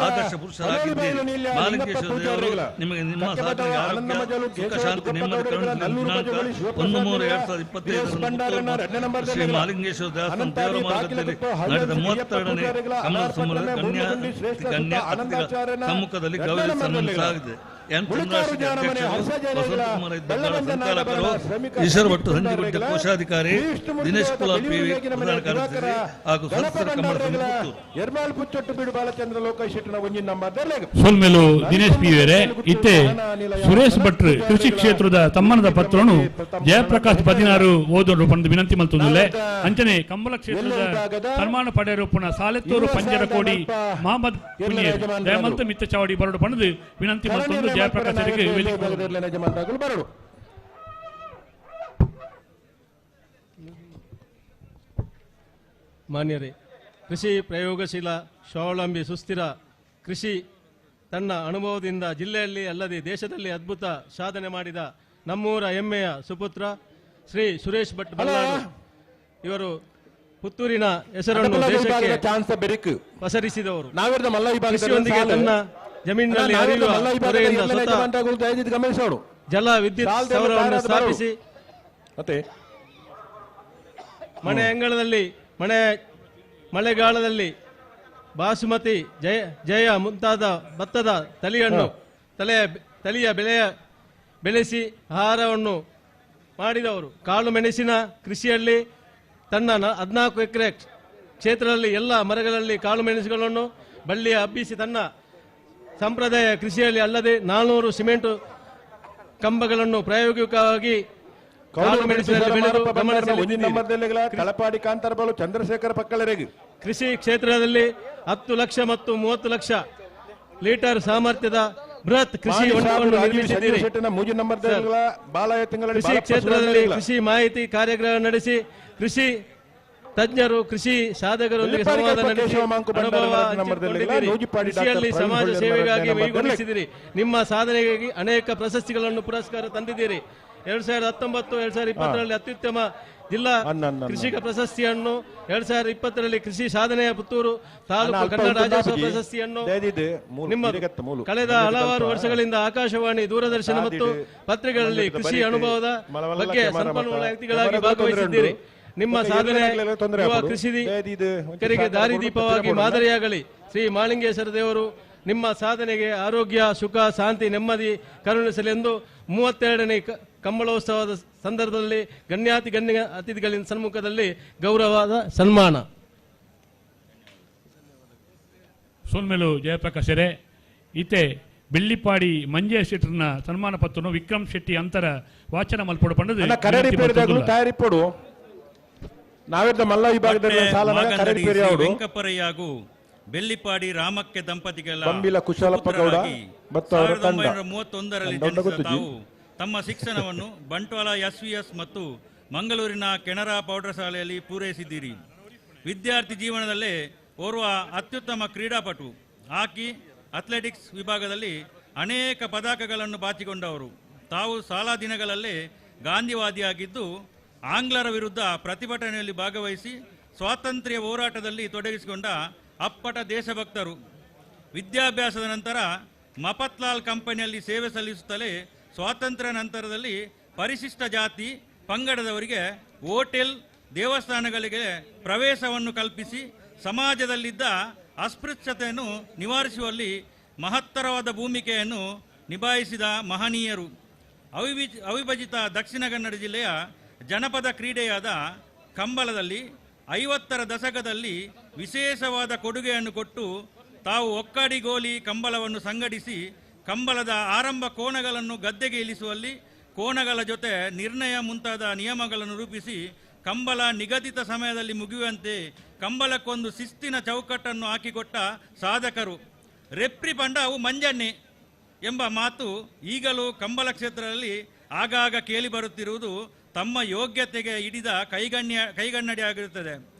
ಆದರ್ಶ ಪುರುಷರಾಗಿದ್ದೀರಿ. ಮಾಲಿಂಗೇಶ್ವರ ದೇವರು ನಿಮಗೆ ನಿಮ್ಮ ಸಾಧನೆಗೆ ಆರೋಗ್ಯ, ಸುಖ, ಶಾಂತಿ, ನೆಮ್ಮದಿ ಕರುಣಿಸಲಿ. ದಿನಾಂಕ 1/3/2025 ಶ್ರೀ ಮಾಲಿಂಗೇಶ್ವರ ದೇವಸ್ಥಾನ ದೇವರ ಮಾರ್ಗದಲ್ಲಿ ನಡೆದ 32ನೇ ಕಮಲ ಸಮ್ಮೇಳನ ಗಣ್ಯ ಅತಿಥಿಗಳ ಸಮ್ಮುಖದಲ್ಲಿ ಗೌರವ ಸನ್ಮಾನಿಸಲಾಗಿದೆ. ಎನ್ ಚಂದ್ರಶೇಖರ್ ಅಧ್ಯಕ್ಷರು, ವಸಂತಕುಮಾರ ಇದ್ದಗಳ ಸಂಚಾಲಕರು, ಈಶ್ವರ ಭಟ್ಟು ಸಂಜೀಗುಡ್ಡ ಕೋಶಾಧಿಕಾರಿ, ದಿನೇಶ್ ಕುಲಾಲ್ ಪಿವಿ ಪ್ರಧಾನ ಕಾರ್ಯದರ್ಶಿ ಹಾಗೂ ಸದಸ್ಯರ ಕಮಲ ಸಮಿತಿ ಪುತ್ತೂರು. ಎರ್ಮಾಲ್ ಪುಚ್ಚೊಟ್ಟು ಬೀಡು ಬಾಲಚಂದ್ರ ಲೋಕಶೆಟ್ಟನ ಒಂಜಿನ ನಂಬರ್ ಸೊಲ್ಮೆಲು ದಿನೇಶ್ ಪಿವೇರೆ. ಇತ್ತೆ ಸುರೇಶ್ ಭಟ್ರು ಕೃಷಿ ಕ್ಷೇತ್ರದ ತಮ್ಮನದ ಪತ್ರನು ಜಯಪ್ರಕಾಶ್ 16 ಓದೋಡು ಪಂದು ವಿನಂತಿ ಮಲ್ತೊಂದುಲ್ಲೆ. ಅಂಚನೆ ಕಂಬಳ ಕ್ಷೇತ್ರದ ಸನ್ಮಾನ ಪಡೆಯರು ಪುನಃ ಸಾಲೆತ್ತೂರು ಪಂಜರಕೋಡಿ ಮಹಮ್ಮದ್ ಪುಣ್ಯರ್ ಜಯಮಲ್ತ ಮಿತ್ತ ಚಾವಡಿ ಬರಡು ಪಣದು ವಿನಂತಿ ಮಲ್ತೊಂದು ಜಯಪ್ರಕಾಶ್ ಬರಡು. ಮಾನ್ಯರೇ, ಕೃಷಿ ಪ್ರಯೋಗಶೀಲ ಸ್ವಾವಲಂಬಿ ಸುಸ್ಥಿರ ಕೃಷಿ ತನ್ನ ಅನುಭವದಿಂದ ಜಿಲ್ಲೆಯಲ್ಲಿ ಅಲ್ಲದೆ ದೇಶದಲ್ಲಿ ಅದ್ಭುತ ಸಾಧನೆ ಮಾಡಿದ ನಮ್ಮೂರ ಹೆಮ್ಮೆಯ ಸುಪುತ್ರ ಶ್ರೀ ಸುರೇಶ್ ಭಟ್ ಬಲ್ಲಾಳು ಇವರು ಪುತ್ತೂರಿನ ಹೆಸರನ್ನು ದೇಶಕ್ಕೆ ಪಸರಿಸಿದವರು. ಕೃಷಿಯೊಂದಿಗೆ ತನ್ನ ಜಮೀನಿನಲ್ಲಿ ಹರಿಯುವ ತೊರೆಯಿಂದ ಸ್ವತಃ ಜಲ ವಿದ್ಯುತ್ ಸ್ಥಾವರವನ್ನು ಸ್ಥಾಪಿಸಿ ಮನೆ ಅಂಗಳದಲ್ಲಿ ಮಳೆಗಾಲದಲ್ಲಿ ಬಾಸುಮತಿ, ಜಯ ಜಯ ಮುಂತಾದ ಭತ್ತದ ತಳಿಯನ್ನು ತಳಿಯ ಬೆಳೆಸಿ ಆಹಾರವನ್ನು ಮಾಡಿದವರು. ಕಾಳು ಮೆಣಸಿನ ಕೃಷಿಯಲ್ಲಿ ತನ್ನ 14 ಎಕರೆ ಕ್ಷೇತ್ರದಲ್ಲಿ ಎಲ್ಲ ಮರಗಳಲ್ಲಿ ಕಾಳು ಮೆಣಸುಗಳನ್ನು ಬಳ್ಳಿಯ ಹಬ್ಬಿಸಿ ತನ್ನ ಸಂಪ್ರದಾಯ ಕೃಷಿಯಲ್ಲಿ ಅಲ್ಲದೆ 400 ಸಿಮೆಂಟ್ ಕಂಬಗಳನ್ನು ಪ್ರಾಯೋಗಿಕವಾಗಿ ತಲಪಾಡಿ ಕಾಂತಾರಬಾಳು ಚಂದ್ರಶೇಖರ ಪಕ್ಕಳರೆಗೆ ಕೃಷಿ ಕ್ಷೇತ್ರದಲ್ಲಿ 10 ಲಕ್ಷ ಮತ್ತು 30 ಲಕ್ಷ ಲೀಟರ್ ಸಾಮರ್ಥ್ಯದ ಬೃಹತ್ ಕೃಷಿ ಹೊಂಡವನ್ನು ನಿರ್ಮಿಸಿದ್ದೀರಿ. ಕೃಷಿ ಕ್ಷೇತ್ರದಲ್ಲಿ ಕೃಷಿ ಮಾಹಿತಿ ಕಾರ್ಯಾಗಾರ ನಡೆಸಿ ಕೃಷಿ ತಜ್ಞರು ಕೃಷಿ ಸಾಧಕರೊಂದಿಗೆ ಸಂವಾದ ನಡೆಸಿ ಅನುಭವ ಹಂಚಿಕೊಂಡಿದ್ದೀರಿ. ಕೃಷಿಯಲ್ಲಿ ಸಮಾಜ ಸೇವೆಗಾಗಿ ಕೈಗೂಡಿಸಿದಿರಿ. ನಿಮ್ಮ ಸಾಧನೆಗಾಗಿ ಅನೇಕ ಪ್ರಶಸ್ತಿಗಳನ್ನು ಪುರಸ್ಕಾರ ತಂದಿದ್ದೀರಿ. 2019 2020ರಲ್ಲಿ ಅತ್ಯುತ್ತಮ ಜಿಲ್ಲಾ ಕೃಷಿಕ ಪ್ರಶಸ್ತಿಯನ್ನು, 2020ರಲ್ಲಿ ಕೃಷಿ ಸಾಧನೆಯ ಪುತ್ತೂರು ತಾಲೂಕು ಕನ್ನಡ ರಾಜ್ಯೋತ್ಸವ ಪ್ರಶಸ್ತಿಯನ್ನು ನಿಮ್ಮ ಕಳೆದ ಹಲವಾರು ವರ್ಷಗಳಿಂದ ಆಕಾಶವಾಣಿ, ದೂರದರ್ಶನ ಮತ್ತು ಪತ್ರಿಕೆಗಳಲ್ಲಿ ಕೃಷಿ ಅನುಭವದ ಬಗ್ಗೆ ಸಂಪನ್ಮೂಲ ವ್ಯಕ್ತಿಗಳಾಗಿ ಭಾಗವಹಿಸಿದ್ದೀರಿ. ನಿಮ್ಮ ಸಾಧನೆ ಯುವ ಕೃಷಿಕರಿಗೆ ದಾರಿದೀಪವಾಗಿ ಮಾದರಿಯಾಗಲಿ. ಶ್ರೀ ಮಾಳಿಂಗೇಶ್ವರ ದೇವರು ನಿಮ್ಮ ಸಾಧನೆಗೆ ಆರೋಗ್ಯ, ಸುಖ, ಶಾಂತಿ, ನೆಮ್ಮದಿ ಕರುಣಿಸಲೆಂದು 32ನೇ ಕಂಬಳೋತ್ಸವದ ಸಂದರ್ಭದಲ್ಲಿ ಗಣ್ಯಾತಿ ಗಣ್ಯ ಅತಿಥಿಗಳಿನ ಸನ್ಮುಖದಲ್ಲಿ ಗೌರವದ ಸನ್ಮಾನ. ಸೋನ್ಮೇಲು ಜಯಪ್ರಕಾಶರೇ, ಈತೆ ಬೆಳ್ಳಿಪಾಡಿ ಮಂಜೆ ಶೆಟ್ಟರ್ನ ಸನ್ಮಾನ ಪತ್ರನು ವಿಕ್ರಮ್ ಶೆಟ್ಟಿ ಅಂತರ ವಾಚನ ಮಲ್ಪೊಡು ಪಂಡದು ತಯಾರಿಪೊಡು. ನಾವಿದ್ದ ಮಲ್ಲ ವಿಭಾಗದಲ್ಲಿ ವೆಂಕಪ್ಪರಯ್ಯಾಗೂ ಬೆಳ್ಳಿಪಾಡಿ ರಾಮಕ್ಕೆ ದಂಪತಿಗಳ ಕುಶಾಲಪ್ಪ ಗೌಡ ಮತ್ತು ಅವರ ತಂಡ 1931ರಲ್ಲಿ ಜನಿಸಿದ ತಾವು ತಮ್ಮ ಶಿಕ್ಷಣವನ್ನು ಬಂಟ್ವಾಳ ಎಸ್ವಿಎಸ್ ಮತ್ತು ಮಂಗಳೂರಿನ ಕೆನರಾ ಪ್ರೌಢಶಾಲೆಯಲ್ಲಿ ಪೂರೈಸಿದ್ದೀರಿ. ವಿದ್ಯಾರ್ಥಿ ಜೀವನದಲ್ಲೇ ಓರ್ವ ಅತ್ಯುತ್ತಮ ಕ್ರೀಡಾಪಟು, ಹಾಕಿ, ಅಥ್ಲೆಟಿಕ್ಸ್ ವಿಭಾಗದಲ್ಲಿ ಅನೇಕ ಪದಕಗಳನ್ನು ಬಾಚಿಕೊಂಡವರು. ತಾವು ಶಾಲಾ ದಿನಗಳಲ್ಲೇ ಗಾಂಧಿವಾದಿಯಾಗಿದ್ದು ಆಂಗ್ಲರ ವಿರುದ್ಧ ಪ್ರತಿಭಟನೆಯಲ್ಲಿ ಭಾಗವಹಿಸಿ ಸ್ವಾತಂತ್ರ್ಯ ಹೋರಾಟದಲ್ಲಿ ತೊಡಗಿಸಿಕೊಂಡ ಅಪ್ಪಟ ದೇಶಭಕ್ತರು. ವಿದ್ಯಾಭ್ಯಾಸದ ನಂತರ ಮಫತ್ಲಾಲ್ ಕಂಪನಿಯಲ್ಲಿ ಸೇವೆ ಸಲ್ಲಿಸುತ್ತಲೇ ಸ್ವಾತಂತ್ರ್ಯ ನಂತರದಲ್ಲಿ ಪರಿಶಿಷ್ಟ ಜಾತಿ ಪಂಗಡದವರಿಗೆ ಹೋಟೆಲ್, ದೇವಸ್ಥಾನಗಳಿಗೆ ಪ್ರವೇಶವನ್ನು ಕಲ್ಪಿಸಿ ಸಮಾಜದಲ್ಲಿದ್ದ ಅಸ್ಪೃಶ್ಯತೆಯನ್ನು ನಿವಾರಿಸುವಲ್ಲಿ ಮಹತ್ತರವಾದ ಭೂಮಿಕೆಯನ್ನು ನಿಭಾಯಿಸಿದ ಮಹನೀಯರು. ಅವಿಭಜಿತ ದಕ್ಷಿಣ ಕನ್ನಡ ಜಿಲ್ಲೆಯ ಜನಪದ ಕ್ರೀಡೆಯಾದ ಕಂಬಳದಲ್ಲಿ 50ರ ದಶಕದಲ್ಲಿ ವಿಶೇಷವಾದ ಕೊಡುಗೆಯನ್ನು ಕೊಟ್ಟು ತಾವು ಒಕ್ಕಾಡಿ ಗೋಲಿ ಕಂಬಳವನ್ನು ಸಂಘಟಿಸಿ ಕಂಬಳದ ಆರಂಭ ಕೋಣಗಳನ್ನು ಗದ್ದೆಗೆ ಇಳಿಸುವಲ್ಲಿ ಕೋಣಗಳ ಜೊತೆ ನಿರ್ಣಯ ಮುಂತಾದ ನಿಯಮಗಳನ್ನು ರೂಪಿಸಿ ಕಂಬಳ ನಿಗದಿತ ಸಮಯದಲ್ಲಿ ಮುಗಿಯುವಂತೆ ಕಂಬಳಕ್ಕೊಂದು ಶಿಸ್ತಿನ ಚೌಕಟ್ಟನ್ನು ಹಾಕಿಕೊಟ್ಟ ಸಾಧಕರು. ರೆಪ್ರಿ ಪಂಡ ಅವು ಮಂಜಣ್ಣೆ ಎಂಬ ಮಾತು ಈಗಲೂ ಕಂಬಳ ಕ್ಷೇತ್ರದಲ್ಲಿ ಆಗಾಗ ಕೇಳಿಬರುತ್ತಿರುವುದು ತಮ್ಮ ಯೋಗ್ಯತೆಗೆ ಹಿಡಿದ ಕೈಗನ್ನಡಿಯಾಗಿರುತ್ತದೆ.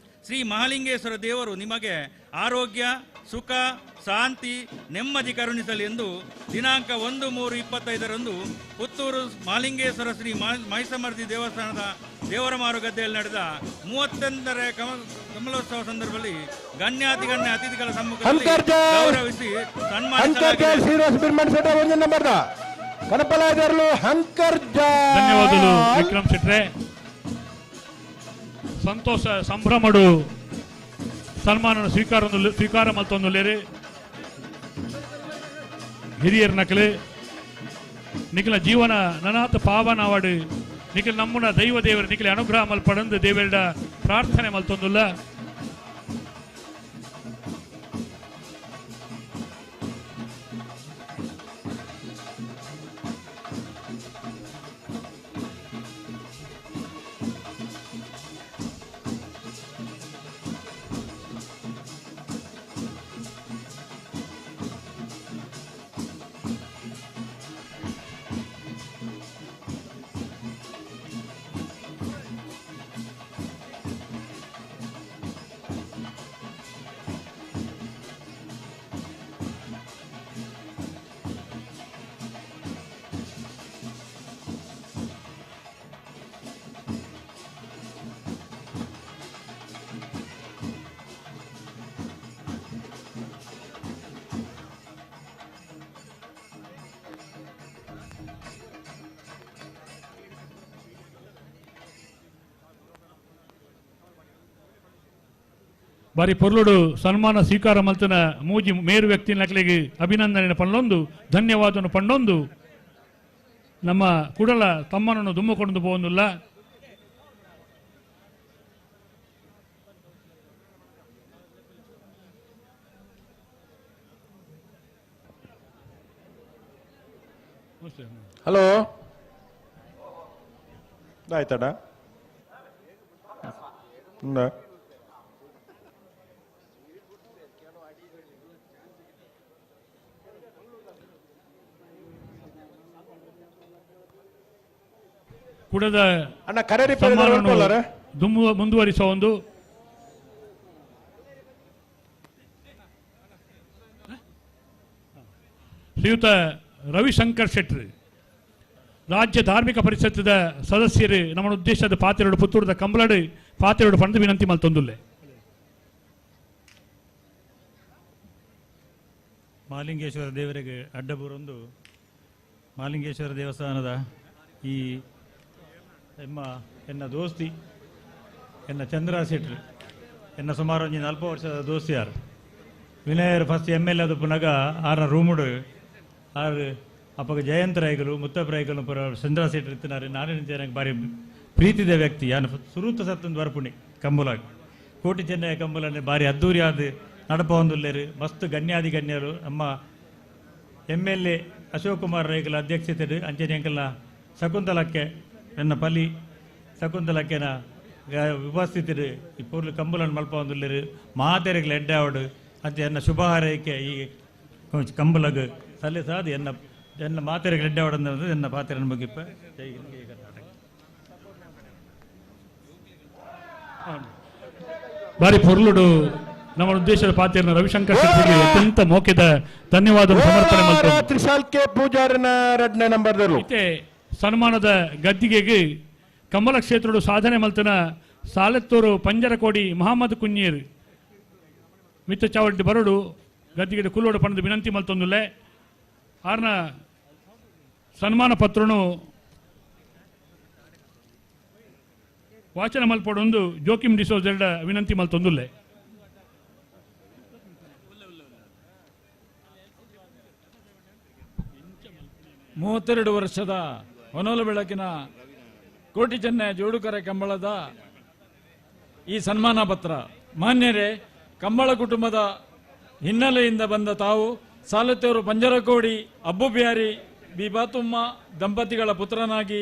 ಶ್ರೀ ಮಹಾಲಿಂಗೇಶ್ವರ ದೇವರು ನಿಮಗೆ ಆರೋಗ್ಯ, ಸುಖ, ಶಾಂತಿ, ನೆಮ್ಮದಿ ಕರುಣಿಸಲಿ ಎಂದು ದಿನಾಂಕ 1/3/25ರಂದು ಪುತ್ತೂರು ಮಹಾಲಿಂಗೇಶ್ವರ ಶ್ರೀ ಮಹಿಷಮರ್ದಿ ದೇವಸ್ಥಾನದ ದೇವರಮಾರು ಗದ್ದೆಯಲ್ಲಿ ನಡೆದ 31ರ ಕಮಲೋತ್ಸವ ಸಂದರ್ಭದಲ್ಲಿ ಗಣ್ಯಾತಿಗಣ್ಯ ಅತಿಥಿಗಳ ಸಮ್ಮುಖದಲ್ಲಿ ಗೌರವಿಸಿ ಸನ್ಮಾನಿಸಲಾಗಿದೆ. ಧನ್ಯವಾದಗಳು ವಿಕ್ರಮ್ ಶೆಟ್ರೆ. ಸಂತೋಷ ಸಂಭ್ರಮಡು ಸನ್ಮಾನ ಸ್ವೀಕಾರ ಮಲ್ತೊಂದುಲ್ಲೇರು ಹಿರಿಯರ್ ನಕಲು ನಿಖಲ ಜೀವನ ನನಾತ ಪಾವನವಾಡು ನಿಖಲ್ ನಮ್ಮುನ ದೈವ ದೇವರು ನಿಖಲ ಅನುಗ್ರಹ ಮಲ್ಪಡಂದು ದೇವರ ಪ್ರಾರ್ಥನೆ ಮಲ್ತೊಂದುಲ್ಲ. ಬಾರಿ ಪೊರ್ಲುಡು ಸನ್ಮಾನ ಸ್ವೀಕಾರ ಮಲ್ತನ ಮೂಜಿ ಮೇರು ವ್ಯಕ್ತಿ ನಕಲಿಗೆ ಅಭಿನಂದನೆ ಪಣ್ಣೊಂದು ಧನ್ಯವಾದವನ್ನು ಪಣ್ಣೊಂದು ನಮ್ಮ ಕುಡಲ ತಮ್ಮನನ್ನು ದುಮ್ಮಕೊಂಡು ಪೋವೊಂದುಲ್ಲ. ಹಲೋ ಆಯ್ತಡ. ಕುಡದ ಅಣ್ಣ ಕರೆರಿ ಸನ್ಮಾನವನ್ನು ಮುಂದುವರಿಸುವ ಒಂದು ಶ್ರೀಯುತ ರವಿಶಂಕರ್ ಶೆಟ್ಟಿ ರಾಜ್ಯ ಧಾರ್ಮಿಕ ಪರಿಷತ್ತದ ಸದಸ್ಯರು ನಮ್ಮ ಉದ್ದೇಶದ ಪಾತೆರಡು ಪುತ್ತೂರದ ಕಂಬಳಡು ಪಾತೆರಡು ಪಂದು ವಿನಂತಿ ಮಲ್ತೊಂದುಲ್ಲೆ. ಮಾಲಿಂಗೇಶ್ವರ ದೇವರಿಗೆ ಅಡ್ಡಬೂರೊಂದು ಮಾಲಿಂಗೇಶ್ವರ ದೇವಸ್ಥಾನದ ಈ ಎಮ್ಮ ಎನ್ನ ದೋಸ್ತಿ ಎನ್ನ ಚಂದ್ರ ಶೆಟ್ರು ಎನ್ನ ಸುಮಾರು ಒಂಜಿ 40 ವರ್ಷದ ದೋಸ್ತಿ ಯಾರು ವಿನಯರು ಫಸ್ಟ್ ಎಮ್ ಎಲ್ ಎ ಪುನಗ ಆರ ರೂಮುಡು ಆರು ಅಪ್ಪಗ ಜಯಂತ ರೈಗಲು ಮುತ್ತಪ್ಪ ರೈಗಲು ಪುರ ಚಂದ್ರ ಶೆಟ್ರು ಇತ್ತಿನಾರು. ನಾರಾಯಣ ಬಾರಿ ಪ್ರೀತಿದ ವ್ಯಕ್ತಿ. ಯಾನು ಸುರೂತ ಸತ್ತೊಂದು ವರ್ಪುಣಿ ಕಂಬುಲಾಗಿ ಕೋಟಿ ಚೆನ್ನಯ ಕಂಬುಲನೆ ಬಾರಿ ಅದ್ದೂರಿಯಾದ ನಡಪ ಹೊಂದುಲ್ಲೇರು ಮಸ್ತ್ ಗಣ್ಯಾದಿ ಗಣ್ಯರು ನಮ್ಮ ಎಮ್ ಎಲ್ ಎ ಅಶೋಕ್ ಕುಮಾರ್ ರೈಗಲ ಅಧ್ಯಕ್ಷತೆ ಅಂಜನಿ ಅಂಕಲ್ನ ಶಕುಂತಲಕ್ಕೆ ನನ್ನ ಪಲಿ ಶಕುಂತಲಕ್ಕೆನ ಉಪಸ್ಥಿತರು ಈ ಪೂರ್ಲು ಕಂಬುಲನ್ನು ಮಲ್ಪ ಹೊಂದುಲ್ಲೇರು ಮಾತೆರೆಗಳ ಎಡ್ಡೆ ಆವಡು ಅಂತ ಎನ್ನ ಶುಭ ಹಾರೈಕೆ ಈ ಕಂಬುಲಗ್ ಸಲ್ಲಿಸಾದ ಎನ್ನ ಎನ್ನ ಮಾತೆರೆಗಳ ಎಡ್ಡೆ ಆವಡು ಎನ್ನ ಪಾತೆರನ್ನು ಮುಗಿಪ್ಪ. ಜೈ ಹಿಂದ್, ಜೈ ಕರ್ನಾಟಕ. ಬಾರಿ ಪೊರ್ಲುಡು ನಮ್ಮ ಉದ್ದೇಶದ ಪಾತೆರನ ರವಿಶಂಕರ್ ಶೆಟ್ಟಿಗೆ ಅತ್ಯಂತ ಮೋಕೆದ ಧನ್ಯವಾದ ಸಮರ್ಪಣೆ ಮಾಡ್ತಾರೆ. ತ್ರಿಶಾಲ್ಕೆ ಪೂಜಾರನ ಎರಡನೇ ನಂಬರ್ ಸನ್ಮಾನದ ಗದ್ದಿಗೆಗೆ ಕಮಲ ಕ್ಷೇತ್ರದ ಸಾಧನೆ ಮಲ್ತನ ಸಾಲತ್ತೂರು ಪಂಜರಕೋಡಿ ಮಹಮ್ಮದ್ ಕುഞ്ഞೀರ್ ಮಿತ್ತ ಚಾವಡಿ ಬರಡು ಗದ್ದಿಗೆ ಕುಲ್ಲೋಡು ಪಣದ ವಿನಂತಿ ಮಲ್ತೊಂದುಲ್ಲೆ. ಆರ್ನ ಸನ್ಮಾನ ಪತ್ರನು ವಾಚನ ಮಲ್ಪಡೊಂದು ಜೋಕಿಮ್ ಡಿಸೋಜೆರಡ ವಿನಂತಿ ಮಲ್ತೊಂದುಲ್ಲೆ. 32 ವರ್ಷದ ಹೊನಲು ಬೆಳಕಿನ ಕೋಟಿ ಚೆನ್ನಯ ಜೋಡುಕರೆ ಕಂಬಳದ ಈ ಸನ್ಮಾನ ಪತ್ರ. ಮಾನ್ಯರೇ, ಕಂಬಳ ಕುಟುಂಬದ ಹಿನ್ನೆಲೆಯಿಂದ ಬಂದ ತಾವು ಸಾಲತ್ತೂರು ಪಂಜರಕೋಡಿ ಅಬ್ಬು ಬಿಹಾರಿ ಬಿಬಾತುಮ್ಮ ದಂಪತಿಗಳ ಪುತ್ರನಾಗಿ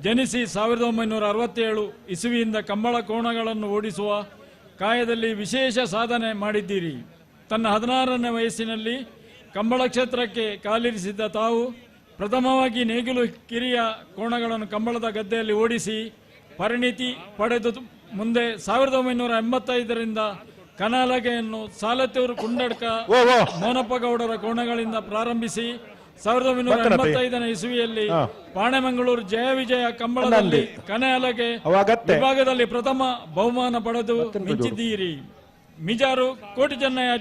ಜನಿಸಿ 1967 ಇಸುವಿಯಿಂದ ಕಂಬಳ ಕೋಣಗಳನ್ನು ಓಡಿಸುವ ಕಾಯದಲ್ಲಿ ವಿಶೇಷ ಸಾಧನೆ ಮಾಡಿದ್ದೀರಿ. ತನ್ನ 16ನೇ ವಯಸ್ಸಿನಲ್ಲಿ ಕಂಬಳ ಕ್ಷೇತ್ರಕ್ಕೆ ಕಾಲಿರಿಸಿದ್ದ ತಾವು ಪ್ರಥಮವಾಗಿ ನೇಗಿಲು ಕಿರಿಯ ಕೋಣಗಳನ್ನು ಕಂಬಳದ ಗದ್ದೆಯಲ್ಲಿ ಓಡಿಸಿ ಪರಿಣಿತಿ ಪಡೆದು ಮುಂದೆ 1985ರಿಂದ ಕನಾಲಗೆಯನ್ನು ಸಾಲತ್ತೂರು ಕುಂಡಡ್ಕ ಮೋನಪ್ಪಗೌಡರ ಕೋಣಗಳಿಂದ ಪ್ರಾರಂಭಿಸಿ 1985ನೇ ಇಸುವಿಯಲ್ಲಿ ಪಾಣೆಮಂಗಳೂರು ಜಯ ವಿಜಯ ಕಂಬಳದಲ್ಲಿ ಕನಾಲಗೆ ವಿಭಾಗದಲ್ಲಿ ಪ್ರಥಮ ಬಹುಮಾನ ಪಡೆದು ಮಿಂಚಿದ್ದೀರಿ. ಮಿಜಾರು ಕೋಟಿ ಚೆನ್ನಯ್ಯ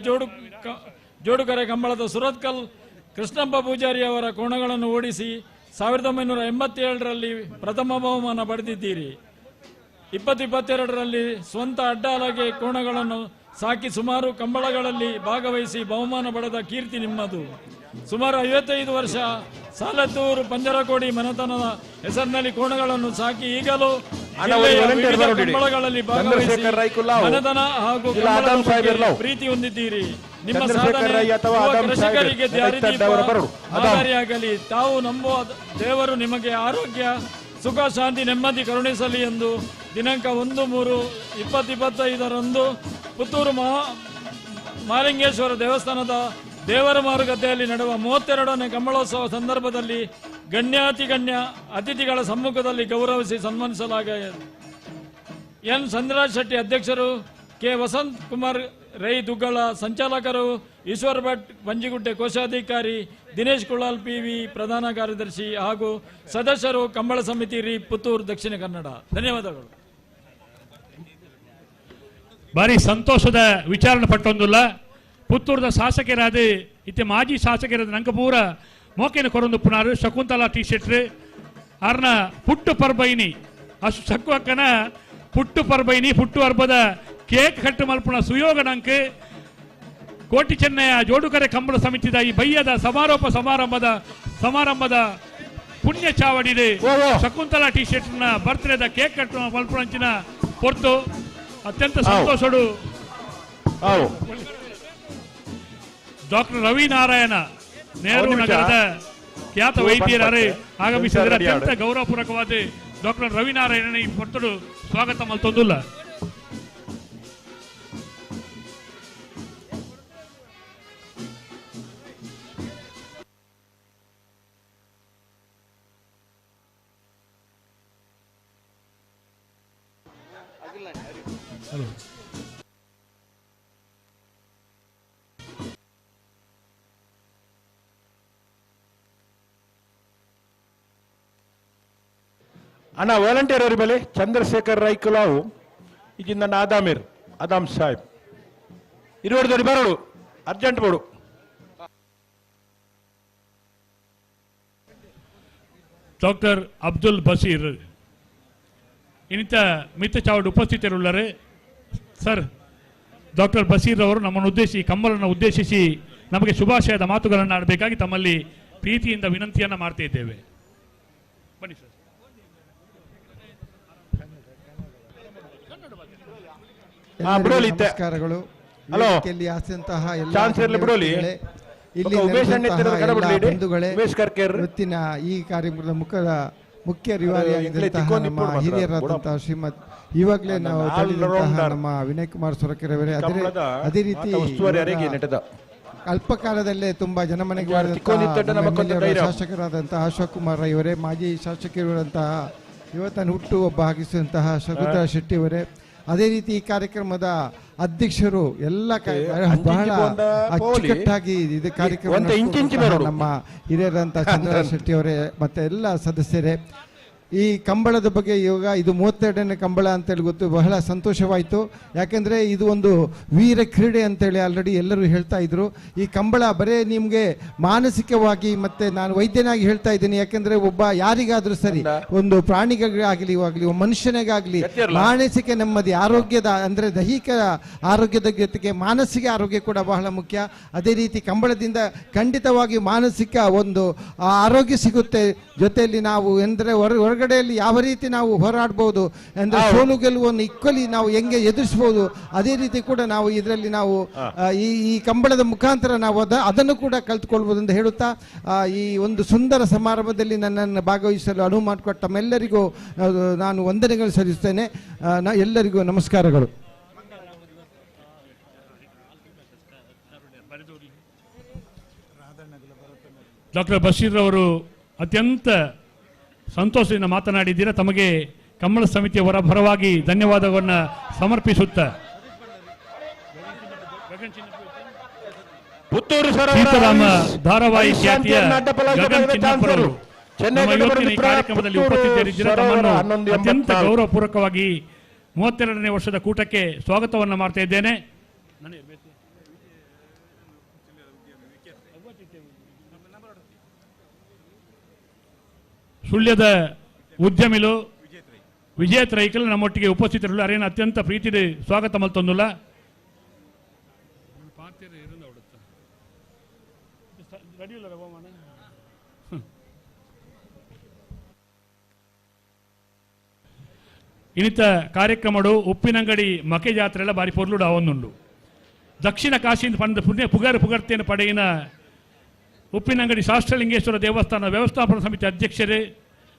ಜೋಡುಕರೆ ಕಂಬಳದ ಸುರತ್ಕಲ್ ಕೃಷ್ಣಪ್ಪ ಪೂಜಾರಿ ಅವರ ಕೋಣಗಳನ್ನು ಓಡಿಸಿ 1987ರಲ್ಲಿ ಪ್ರಥಮ ಬಹುಮಾನ ಪಡೆದಿದ್ದೀರಿ. 2022ರಲ್ಲಿ ಸ್ವಂತ ಅಡ್ಡಾಲಗೆ ಕೋಣಗಳನ್ನು ಸಾಕಿ ಸುಮಾರು ಕಂಬಳಗಳಲ್ಲಿ ಭಾಗವಹಿಸಿ ಬಹುಮಾನ ಪಡೆದ ಕೀರ್ತಿ ನಿಮ್ಮದು. ಸುಮಾರು 55 ವರ್ಷ ಸಾಲತ್ತೂರು ಪಂಜರಕೋಡಿ ಮನೆತನದ ಹೆಸರಿನಲ್ಲಿ ಕೋಣಗಳನ್ನು ಸಾಕಿ ಈಗಲೂ ಕಂಬಳಗಳಲ್ಲಿ ಭಾಗವಹಿಸಿ ಮನೆತನ ಹಾಗೂ ಪ್ರೀತಿ ಹೊಂದಿದ್ದೀರಿ. ನಿಮ್ಮ ಸಾಧನೆ ಕೃಷಿಕರಿಗೆ ಮಾದರಿಯಾಗಲಿ. ತಾವು ನಂಬುವ ದೇವರು ನಿಮಗೆ ಆರೋಗ್ಯ, ಸುಖ, ಶಾಂತಿ, ನೆಮ್ಮದಿ ಕರುಣಿಸಲಿ ಎಂದು ದಿನಾಂಕ 1/3/2025ರಂದು ಪುತ್ತೂರು ಮಹಾಲಿಂಗೇಶ್ವರ ದೇವಸ್ಥಾನದ ದೇವರ ಮಾರುಗದ್ದೆಯಲ್ಲಿ ನಡೆಯುವ 32ನೇ ಕಂಬಳೋತ್ಸವ ಸಂದರ್ಭದಲ್ಲಿ ಗಣ್ಯಾತಿ ಗಣ್ಯ ಅತಿಥಿಗಳ ಸಮ್ಮುಖದಲ್ಲಿ ಗೌರವಿಸಿ ಸನ್ಮಾನಿಸಲಾಗಿದೆ. ಎನ್ ಚಂದ್ರರಾಜ್ ಶೆಟ್ಟಿ ಅಧ್ಯಕ್ಷರು, ಕೆ ವಸಂತ್ ಕುಮಾರ್ ರೈ ದುಗ್ಗಳ ಸಂಚಾಲಕರು, ಈಶ್ವರ್ ಭಟ್ ಪಂಜಿಗುಡ್ಡೆ ಕೋಶಾಧಿಕಾರಿ, ದಿನೇಶ್ ಕುಳಾಲ್ ಪಿವಿ ಪ್ರಧಾನ ಕಾರ್ಯದರ್ಶಿ ಹಾಗೂ ಸದಸ್ಯರು, ಕಂಬಳ ಸಮಿತಿ ರಿ ಪುತ್ತೂರು, ದಕ್ಷಿಣ ಕನ್ನಡ. ಧನ್ಯವಾದಗಳು. ಭಾರಿ ಸಂತೋಷದ ವಿಚಾರಣೆ ಪಟ್ಟೊಂದುಲ್ಲ. ಪುತ್ತೂರದ ಶಾಸಕರಾದ ಇತ್ತೆ ಮಾಜಿ ಶಾಸಕರಾದ ನಂಕಪೂರ ಮೋಕೆನ ಕೊರೊಂದು ಪುನಾರು ಶಕುಂತಲಾ ಟಿ ಶೆಟ್ರು ಆರ್ನ ಪುಟ್ಟು ಪರ್ಬೈನಿ ಅಷ್ಟು ಶಕ್ವಕ್ಕನ ಪುಟ್ಟು ಪರ್ಬೈನಿ ಪುಟ್ಟು ಹರ್ಬದ ಕೇಕ್ ಕಟ್ಟು ಮಲ್ಪುಣ ಸುಯೋಗ ನಂಕ್ ಕೋಟಿ ಚೆನ್ನಯ ಜೋಡುಕರೆ ಕಂಬಳ ಸಮಿತಿದ ಈ ಬಯ್ಯದ ಸಮಾರೋಪ ಸಮಾರಂಭದ ಪುಣ್ಯ ಚಾವಡಿದೆ ಶಕುಂತಲಾ ಟಿ ಶೆಟ್ನ ಬರ್ತ್ಡೇದ ಕೇಕ್ ಕಟ್ಟು ಮಲ್ಪುಣಂಚಿನ ಪೊರ್ತು ಅತ್ಯಂತ ಸಂತೋಷಡು. ಡಾಕ್ಟರ್ ರವಿ ನಾರಾಯಣ ನೆಹರು ನಗರದ ಖ್ಯಾತ ವೈದ್ಯರಾರು ಆಗಮಿಸಿದರೆ ಅತ್ಯಂತ ಗೌರವಪೂರ್ವಕವಾದ ಡಾಕ್ಟರ್ ರವಿನಾರಾಯಣನ ಈ ಪೊರ್ತುಡು ಸ್ವಾಗತ ಮಲ್ತೊಂದುಲ್ಲ. ಅಣ್ಣ ವಾಲಂಟಿಯರ್ ಅವ್ರ ಮೇಲೆ ಚಂದ್ರಶೇಖರ್ ರೈಕುಲಾವು ಈಗಿನ ನನ್ನ ಆದಾಮೀರ್ ಆದಾಮ್ ಸಾಹೇಬ್ ಇರುವರೆದವ್ರು ಬರೋಡು ಅರ್ಜೆಂಟ್ ಬೋಡು. ಡಾಕ್ಟರ್ ಅಬ್ದುಲ್ ಬಶೀರ್ ಇನ್ನಿತ ಮಿತ್ತ ಚಾವಡ್ ಉಪಸ್ಥಿತರುಳ್ಳಾರೆ. ಸರ್, ಡಾಕ್ಟರ್ ಬಶೀರ್ ಅವರು ನಮ್ಮನ್ನು ಉದ್ದೇಶಿಸಿ, ಕಂಬಳನ್ನು ಉದ್ದೇಶಿಸಿ ನಮಗೆ ಶುಭಾಶಯದ ಮಾತುಗಳನ್ನು ಆಡಬೇಕಾಗಿ ತಮ್ಮಲ್ಲಿ ಪ್ರೀತಿಯಿಂದ ವಿನಂತಿಯನ್ನು ಮಾಡ್ತಾ ಇದ್ದೇವೆ. ಬನ್ನಿ ಸರ್. ನಮಸ್ಕಾರಗಳು. ಇಲ್ಲಿ ಬಂಧುಗಳೇ, ಇವತ್ತಿನ ಈ ಕಾರ್ಯಕ್ರಮದ ಮುಖ್ಯ ರಿವಾರಿಯಾಗಿದ್ದಂತಹ ನಮ್ಮ ಹಿರಿಯರಾದಂತಹ ಶ್ರೀಮತ್ ಇವಾಗಲೇ ನಾವು ತಿಳಿದಂತಹ ನಮ್ಮ ವಿನಯ್ ಕುಮಾರ್ ಸೊರಕೆರವರೇ, ಅದೇ ರೀತಿ ಅಲ್ಪಕಾಲದಲ್ಲೇ ತುಂಬಾ ಜನಮನೆಗೆ ಶಾಸಕರಾದಂತಹ ಅಶೋಕ್ ಕುಮಾರ್ ರೈ ಅವರೇ, ಮಾಜಿ ಶಾಸಕರಿರುವಂತಹ ಇವತ್ತನ್ನು ಹುಟ್ಟು ಒಬ್ಬ ಹಾಕಿಸುವಂತಹ ಶಕುಂತಲಾ ಶೆಟ್ಟಿ ಅವರೇ, ಅದೇ ರೀತಿ ಈ ಕಾರ್ಯಕ್ರಮದ ಅಧ್ಯಕ್ಷರು ಎಲ್ಲ ಬಹಳ ಅಚ್ಚುಕಟ್ಟಾಗಿ ಇದು ಕಾರ್ಯಕ್ರಮ ನಮ್ಮ ಹಿರಿಯರಾದಂತಹ ಚಂದ್ರ ಶೆಟ್ಟಿ ಅವರೇ ಮತ್ತೆ ಎಲ್ಲ ಸದಸ್ಯರೇ, ಈ ಕಂಬಳದ ಬಗ್ಗೆ ಇವಾಗ ಇದು 32ನೇ ಕಂಬಳ ಅಂತೇಳಿ ಗೊತ್ತು, ಬಹಳ ಸಂತೋಷವಾಯಿತು. ಯಾಕೆಂದರೆ ಇದು ಒಂದು ವೀರ ಕ್ರೀಡೆ ಅಂತೇಳಿ ಆಲ್ರೆಡಿ ಎಲ್ಲರೂ ಹೇಳ್ತಾ ಇದ್ರು. ಈ ಕಂಬಳ ಬರೇ ನಿಮಗೆ ಮಾನಸಿಕವಾಗಿ ಮತ್ತು ನಾನು ವೈದ್ಯನಾಗಿ ಹೇಳ್ತಾ ಇದ್ದೀನಿ, ಯಾಕೆಂದರೆ ಒಬ್ಬ ಯಾರಿಗಾದರೂ ಸರಿ, ಒಂದು ಪ್ರಾಣಿಗಾಗಲಿ ಆಗಲಿ ಮನುಷ್ಯನಿಗಾಗಲಿ ಮಾನಸಿಕ ನೆಮ್ಮದಿ, ಆರೋಗ್ಯದ ಅಂದರೆ ದೈಹಿಕ ಆರೋಗ್ಯದ ಜೊತೆಗೆ ಮಾನಸಿಕ ಆರೋಗ್ಯ ಕೂಡ ಬಹಳ ಮುಖ್ಯ. ಅದೇ ರೀತಿ ಕಂಬಳದಿಂದ ಖಂಡಿತವಾಗಿ ಮಾನಸಿಕ ಒಂದು ಆರೋಗ್ಯ ಸಿಗುತ್ತೆ. ಜೊತೆಯಲ್ಲಿ ನಾವು ಅಂದರೆ ಹೊರಗಡೆಯಲ್ಲಿ ಯಾವ ರೀತಿ ನಾವು ಹೋರಾಡ್ಬೋದು ಅಂದರೆ ಸೋಲು ಗೆಲುವನ್ನು ಈಕ್ವಲಿ ನಾವು ಹೆಂಗೆ ಎದುರಿಸ್ಬೋದು, ಅದೇ ರೀತಿ ಕೂಡ ನಾವು ಇದರಲ್ಲಿ ನಾವು ಈ ಕಂಬಳದ ಮುಖಾಂತರ ನಾವು ಅದನ್ನು ಕೂಡ ಕಲ್ತ್ಕೊಳ್ಬೋದು ಅಂತ ಹೇಳುತ್ತಾ ಈ ಒಂದು ಸುಂದರ ಸಮಾರಂಭದಲ್ಲಿ ನನ್ನನ್ನು ಭಾಗವಹಿಸಲು ಅನುವು ಮಾಡಿಕೊಟ್ಟ ತಮ್ಮೆಲ್ಲರಿಗೂ ನಾನು ವಂದನೆಗಳು ಸಲ್ಲಿಸುತ್ತೇನೆ. ಎಲ್ಲರಿಗೂ ನಮಸ್ಕಾರಗಳು. ಡಾಕ್ಟರ್ ಬಶೀರ್ ಅವರು ಅತ್ಯಂತ ಸಂತೋಷದಿಂದ ಮಾತನಾಡಿದ್ದೀರಾ. ತಮಗೆ ಕಂಬಳ ಸಮಿತಿಯವರ ಪರವಾಗಿ ಧನ್ಯವಾದವನ್ನು ಸಮರ್ಪಿಸುತ್ತ ಸೀತಾರಾಮ ಧಾರಾವಾಹಿ ಖ್ಯಾತಿಯ ಗಗನ್ ಚಿನ್ನಪ್ಪರವರು ನಮ್ಮ ಇವತ್ತಿನ ಈ ಕಾರ್ಯಕ್ರಮದಲ್ಲಿ ಉಪಸ್ಥಿತರಿದ್ದೀರಾ. ತಮ್ಮನ್ನು ಅತ್ಯಂತ ಗೌರವಪೂರ್ವಕವಾಗಿ 32ನೇ ವರ್ಷದ ಕೂಟಕ್ಕೆ ಸ್ವಾಗತವನ್ನು ಮಾಡ್ತಾ ಇದ್ದೇನೆ. ಸುಳ್ಯದ ಉದ್ಯಮಿಲು ವಿಜಯ್ ರೈಕಲ್ ನಮ್ಮೊಟ್ಟಿಗೆ ಉಪಸ್ಥಿತರು. ಅರೇನ ಅತ್ಯಂತ ಪ್ರೀತಿ ಸ್ವಾಗತ ಮಲ್ತೊಂದುಲ್ಲ. ಇನ್ನಿತ ಕಾರ್ಯಕ್ರಮಡು ಉಪ್ಪಿನಂಗಡಿ ಮಕೆ ಜಾತ್ರೆ ಎಲ್ಲ ಬಾರಿ ಪೊರ್ಲುಡು ಅವೊಂದುಂಡು. ದಕ್ಷಿಣ ಕಾಶಿಯಿಂದ ಪಂದ ಪುಣ್ಯ ಪುಗರ್ ಪುಗರ್ತಿಯನ್ನು ಪಡೆಯಿನ ಉಪ್ಪಿನಂಗಡಿ ಶಾಸ್ತ್ರಲಿಂಗೇಶ್ವರ ದೇವಸ್ಥಾನ ವ್ಯವಸ್ಥಾಪನಾ ಸಮಿತಿ ಅಧ್ಯಕ್ಷರೇ,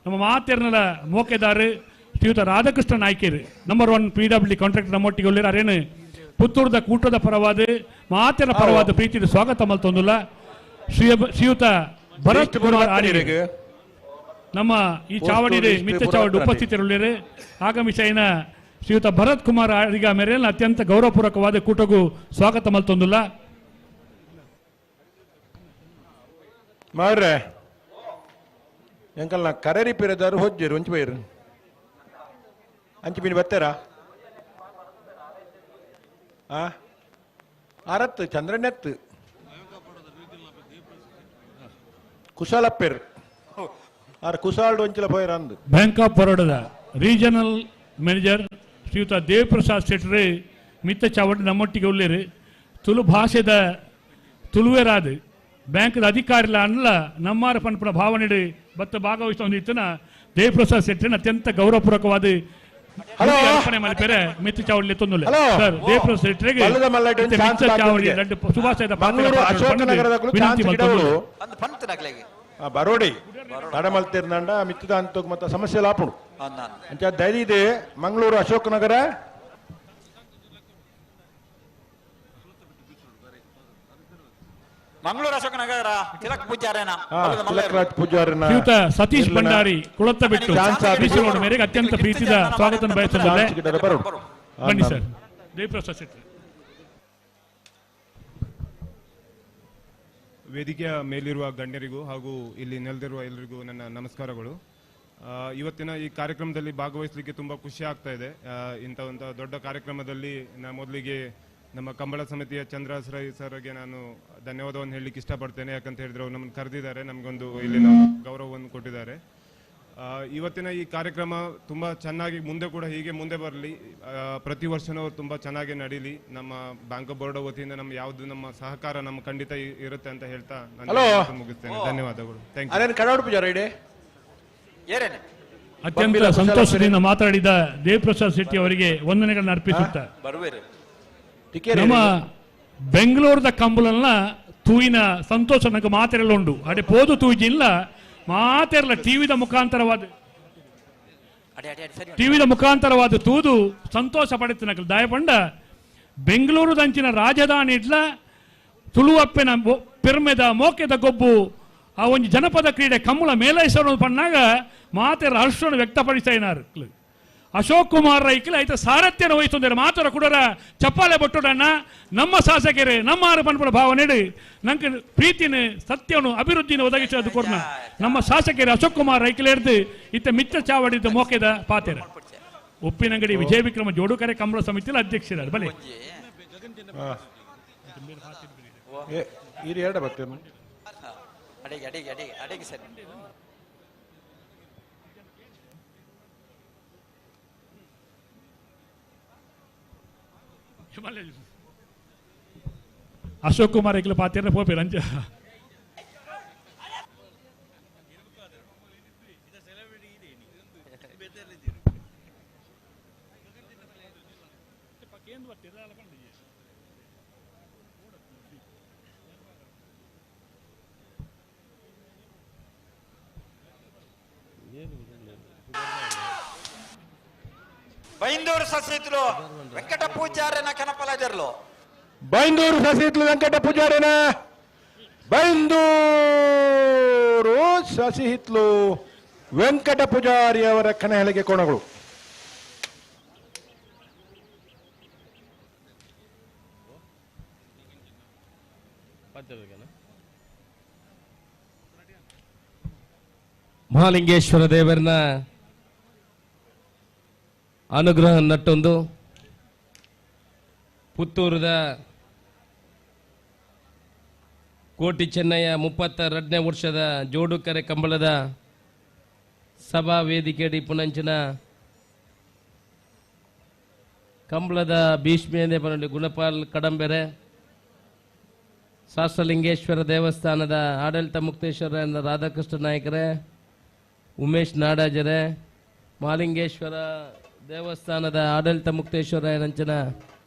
ನಮ್ಮ ಮಾತೆರ್ನಲ ಮೋಕೆದಾರು ಶ್ರೀಯುತ ರಾಧಾಕೃಷ್ಣ ನಾಯ್ಕರು, ನಂಬರ್ 1 PW contract ನಮ್ಮೊಟ್ಟಿಗೆ ಉಳ್ಳೇರು. ಅರೇನು ಪುತ್ತೂರದ ಕೂಟದ ಪರವಾದ ಮಾತೆರ ಪರವಾದ ಪ್ರೀತಿಯ ಸ್ವಾಗತ ಮಲ್ತೊಂದುಲ್ಲ. ಶ್ರೀಯುತ ಭರತ್ ಕುಮಾರ್ ಆರ್ಯರಿಗೆ ನಮ್ಮ ಈ ಚಾವಡಿ ಮಿತ್ತ ಚಾವಡಿ ಉಪಸ್ಥಿತರುಳ್ಳೇರು. ಆಗಮಿಸೈನ ಶ್ರೀಯುತ ಭರತ್ ಕುಮಾರ್ ಆರಿಗ ಮೇರೆ ಅತ್ಯಂತ ಗೌರವಪೂರ್ವಕವಾದ ಕೂಟಗೂ ಸ್ವಾಗತ ಮಲ್ತೊಂದುಲ್ಲ. ಮಾರ್ರೆ ಎಂಕಲ್ನ ಕರೆರಿ ಪಿರದಾರು ಹೊಜ್ಜೇರು ಒಂಚು ಬೈರು ಅಂಚು ಮೀನು ಬರ್ತಾರಾ? ಆ ಅರತ್ತು ಚಂದ್ರನೆತ್ತು ಕುಶಾಲಪ್ಪೇರು ಆರ್ ಕುಶಾಲ್ಡ್ ಒಂಚಿಲ ಪೋಯರ್ ಅಂದು. ಬ್ಯಾಂಕ್ ಆಫ್ ಬರೋಡದ ರೀಜನಲ್ ಮ್ಯಾನೇಜರ್ ಶ್ರೀಯುತ ದೇವಪ್ರಸಾದ್ ಶೆಟ್ಟರು ಮಿತ್ತ ಚಾವಡಿ ನಮ್ಮೊಟ್ಟಿಗೆ ಉಳ್ಳೇರು. ತುಳು ಭಾಷೆದ ತುಳುವೇರಾದ ಬ್ಯಾಂಕ್ದ ಅಧಿಕಾರಿಲ ಅನ್ಲ ನಮ್ಮಾರ ಪನ್ಪುನ ಭಾವನೆ ಬತ್ತ ಭಾಗವಹಿಸಿದ ಒಂದು ಇತ್ತನ ದೇವಪ್ರಸಾದ್ ಶೆಟ್ಟರನ್ನ ಅತ್ಯಂತ ಗೌರವಪೂರ್ವಕವಾದ ಅರ್ಪಣೆ ಮಲ್ಪೆರೆ ಮಿತ್ತ ಚಾವಡಿ ತೊಂದುಲ್ಲ. ಸರ್ ದೇವಪ್ರಸಾದ್ ಶೆಟ್ಟರಿಗೆ ಮಿತ್ತ ಚಾವಡಿ ಶುಭಾಶಯದ ವಿನಂತಿ ಮಲ್ತೊಂದುಲ್ಲ. ಬರೋಡಿ ತಡಮಲ್ತಿರ್ನಂಡ ಮಿತ್ತದ ಅಂತ ಮತ್ತೆ ಸಮಸ್ಯೆ ಲಾಪುಡು ಅಂಚ ಧೈರ್ಯ ಇದೆ. ಮಂಗಳೂರು ಅಶೋಕ್ ನಗರ ಮಂಗಳೂರು ಅಶೋಕ ನಗರ ತಿಲಕ್ ಪೂಜಾರೇನ ತಿಲಕ್ರಾಜ್ ಪೂಜಾರನ ಶ್ರೀಯುತ ಸತೀಶ್ ಭಂಡಾರಿ ಕುಳತ್ತ ಬಿಟ್ಟು ಮೇರೆಗೆ ಅತ್ಯಂತ ಪ್ರೀತಿದ ಸ್ವಾಗತ ಬಯಸುತ್ತಿದ್ದಾರೆ. ಬನ್ನಿ ಸರ್. ದೇವಪ್ರಸಾದ್ ಶೆಟ್ಟಿ. ವೇದಿಕೆಯ ಮೇಲಿರುವ ಗಣ್ಯರಿಗೂ ಹಾಗೂ ಇಲ್ಲಿ ನೆಲೆದಿರುವ ಎಲ್ಲರಿಗೂ ನನ್ನ ನಮಸ್ಕಾರಗಳು. ಇವತ್ತಿನ ಈ ಕಾರ್ಯಕ್ರಮದಲ್ಲಿ ಭಾಗವಹಿಸಲಿಕ್ಕೆ ತುಂಬ ಖುಷಿ ಆಗ್ತಾ ಇದೆ. ಇಂಥ ಒಂದು ದೊಡ್ಡ ಕಾರ್ಯಕ್ರಮದಲ್ಲಿ ನಾನು ಮೊದಲಿಗೆ ನಮ್ಮ ಕಂಬಳ ಸಮಿತಿಯ ಚಂದ್ರ ರೈ ಸರ್ಗೆ ನಾನು ಧನ್ಯವಾದವನ್ನು ಹೇಳಲಿಕ್ಕೆ ಇಷ್ಟಪಡ್ತೇನೆ. ಯಾಕಂತ ಹೇಳಿದ್ರೆ ಅವರು ನಮ್ಮನ್ನು ಕರೆದಿದ್ದಾರೆ, ನಮಗೊಂದು ಇಲ್ಲಿನ ಗೌರವವನ್ನು ಕೊಟ್ಟಿದ್ದಾರೆ. ಇವತ್ತಿನ ಈ ಕಾರ್ಯಕ್ರಮ ತುಂಬ ಚೆನ್ನಾಗಿ ಮುಂದೆ ಕೂಡ ಹೀಗೆ ಮುಂದೆ ಬರಲಿ, ಪ್ರತಿ ವರ್ಷನೂ ತುಂಬ ಚೆನ್ನಾಗಿ ನಡೀಲಿ. ನಮ್ಮ ಬ್ಯಾಂಕ್ ಆಫ್ ಬರೋಡಾ ವತಿಯಿಂದ ನಮ್ಮ ಯಾವುದು ನಮ್ಮ ಸಹಕಾರ ನಮ್ಮ ಖಂಡಿತ ಇರುತ್ತೆ ಅಂತ ಹೇಳ್ತಾ ನಾನು ಮುಗಿಸ್ತೇನೆ. ಧನ್ಯವಾದಗಳು. Thank you. ಅತ್ಯಂತ ಸಂತೋಷದಿಂದ ಮಾತಾಡಿದ ದೇವಪ್ರಸಾದ್ ಶೆಟ್ಟಿ ಅವರಿಗೆ ವಂದನೆಗಳನ್ನು ಅರ್ಪಿಸುತ್ತಾ, ನಮ್ಮ ಬೆಂಗಳೂರದ ಕಂಬಳನ್ನ ತೂಯಿನ ಸಂತೋಷ ನನಗೆ ಮಾತೆಲ್ಲ ಉಂಡು. ಅಡೆ ಪೋದು ತೂಜಿಲ್ಲ ಮಾತೆಲ್ಲ ಟಿವಿದ ಮುಖಾಂತರವಾದ ತೂದು ಸಂತೋಷ ಪಡೆತು ನಕಲು ದಾಯಪಂಡ. ಬೆಂಗಳೂರು ದಂಚಿನ ರಾಜಧಾನಿ ಇಡ್ಲ ತುಳುವಪ್ಪೆನ ಪೆರ್ಮೆದ ಮೋಕೆದ ಗೊಬ್ಬು ಆ ಒಂದು ಜನಪದ ಕ್ರೀಡೆ ಕಂಬಳ ಮೇಲೈಸೋಣ ಪಣ್ಣಾಗ ಮಾತೆರ ಹರ್ಷವನ್ನು ವ್ಯಕ್ತಪಡಿಸಿನಾರು. ಅಶೋಕ್ ಕುಮಾರ್ ರೈಕಲ್ ಐತ ಸಾರಥ್ಯನ ವಹಿಸ್ತೊಂದರೆ ಮಾತರ ಕುಡರ ಚಪ್ಪಾಳೆ ಬಟ್ಟುಡಣ್ಣ ನಮ್ಮ ಶಾಸಕರೇ ನಮ್ಮ ಆರು ಪನ್ಪುರ ಭಾವನೆ ನಂಗೆ ಪ್ರೀತಿನ ಸತ್ಯವನ್ನು ಅಭಿವೃದ್ಧಿನ ಒದಗಿಸೋದು ಕೊರ್ನ ನಮ್ಮ ಶಾಸಕರೇ ಅಶೋಕ್ ಕುಮಾರ್ ರೈಕಲ್ ಹಿಡಿದು ಇತ್ತ ಮಿತ್ರ ಚಾವಡಿದ ಮೋಕೆದ ಪಾತೆರ. ಉಪ್ಪಿನಂಗಡಿ ವಿಜಯ ವಿಕ್ರಮ ಜೋಡುಕರೆ ಕಂಬಳ ಸಮಿತಿಯ ಅಧ್ಯಕ್ಷರಾರು ಬಲೆ. ಅಶೋಕ್ ಕುಮಾರ್ ಇಕ್ಲ ಪಾತ್ರ ಪೋಪಿ ರಂಜ. ಬೈಂದೂರು ಸಸಿತ್ಲು ವೆಂಕಟ ಪೂಜಾರನ ಕನಪಲಜರ್ಲು. ಬೈಂದೂರು ಸಸಿತ್ಲು ವೆಂಕಟ ಪೂಜಾರನ ಬೈಂದೂರು ಸಸಿಹಿತ್ಲು ವೆಂಕಟ ಪೂಜಾರಿ ಅವರ ಕಣಹೆಲೆಗೆ ಕೋಣಗಳು. ಮಹಾಲಿಂಗೇಶ್ವರ ದೇವರನ್ನ ಅನುಗ್ರಹ ನಟ್ಟೊಂದು ಪುತ್ತೂರದ ಕೋಟಿ ಚೆನ್ನಯ್ಯ 32ನೇ ವರ್ಷದ ಜೋಡುಕರೆ ಕಂಬಳದ ಸಭಾ ವೇದಿಕೆಯಡಿ ಪುನಂಚಿನ ಕಂಬಳದ ಭೀಷ್ಮೇಂದೆ ಪನಂಡಿ ಗುಣಪಾಲ್ ಕಡಂಬೆರೆ, ಶಾಸ್ತ್ರಲಿಂಗೇಶ್ವರ ದೇವಸ್ಥಾನದ ಆಡಳಿತ ಮುಕ್ತೇಶ್ವರ ರಾಧಾಕೃಷ್ಣ ನಾಯಕರೇ, ಉಮೇಶ್ ನಾಡಾಜರೆ, ಮಹಾಲಿಂಗೇಶ್ವರ ದೇವಸ್ಥಾನದ ಆಡಳಿತ ಮುಕ್ತೇಶ್ವರ ನಂಚಿನ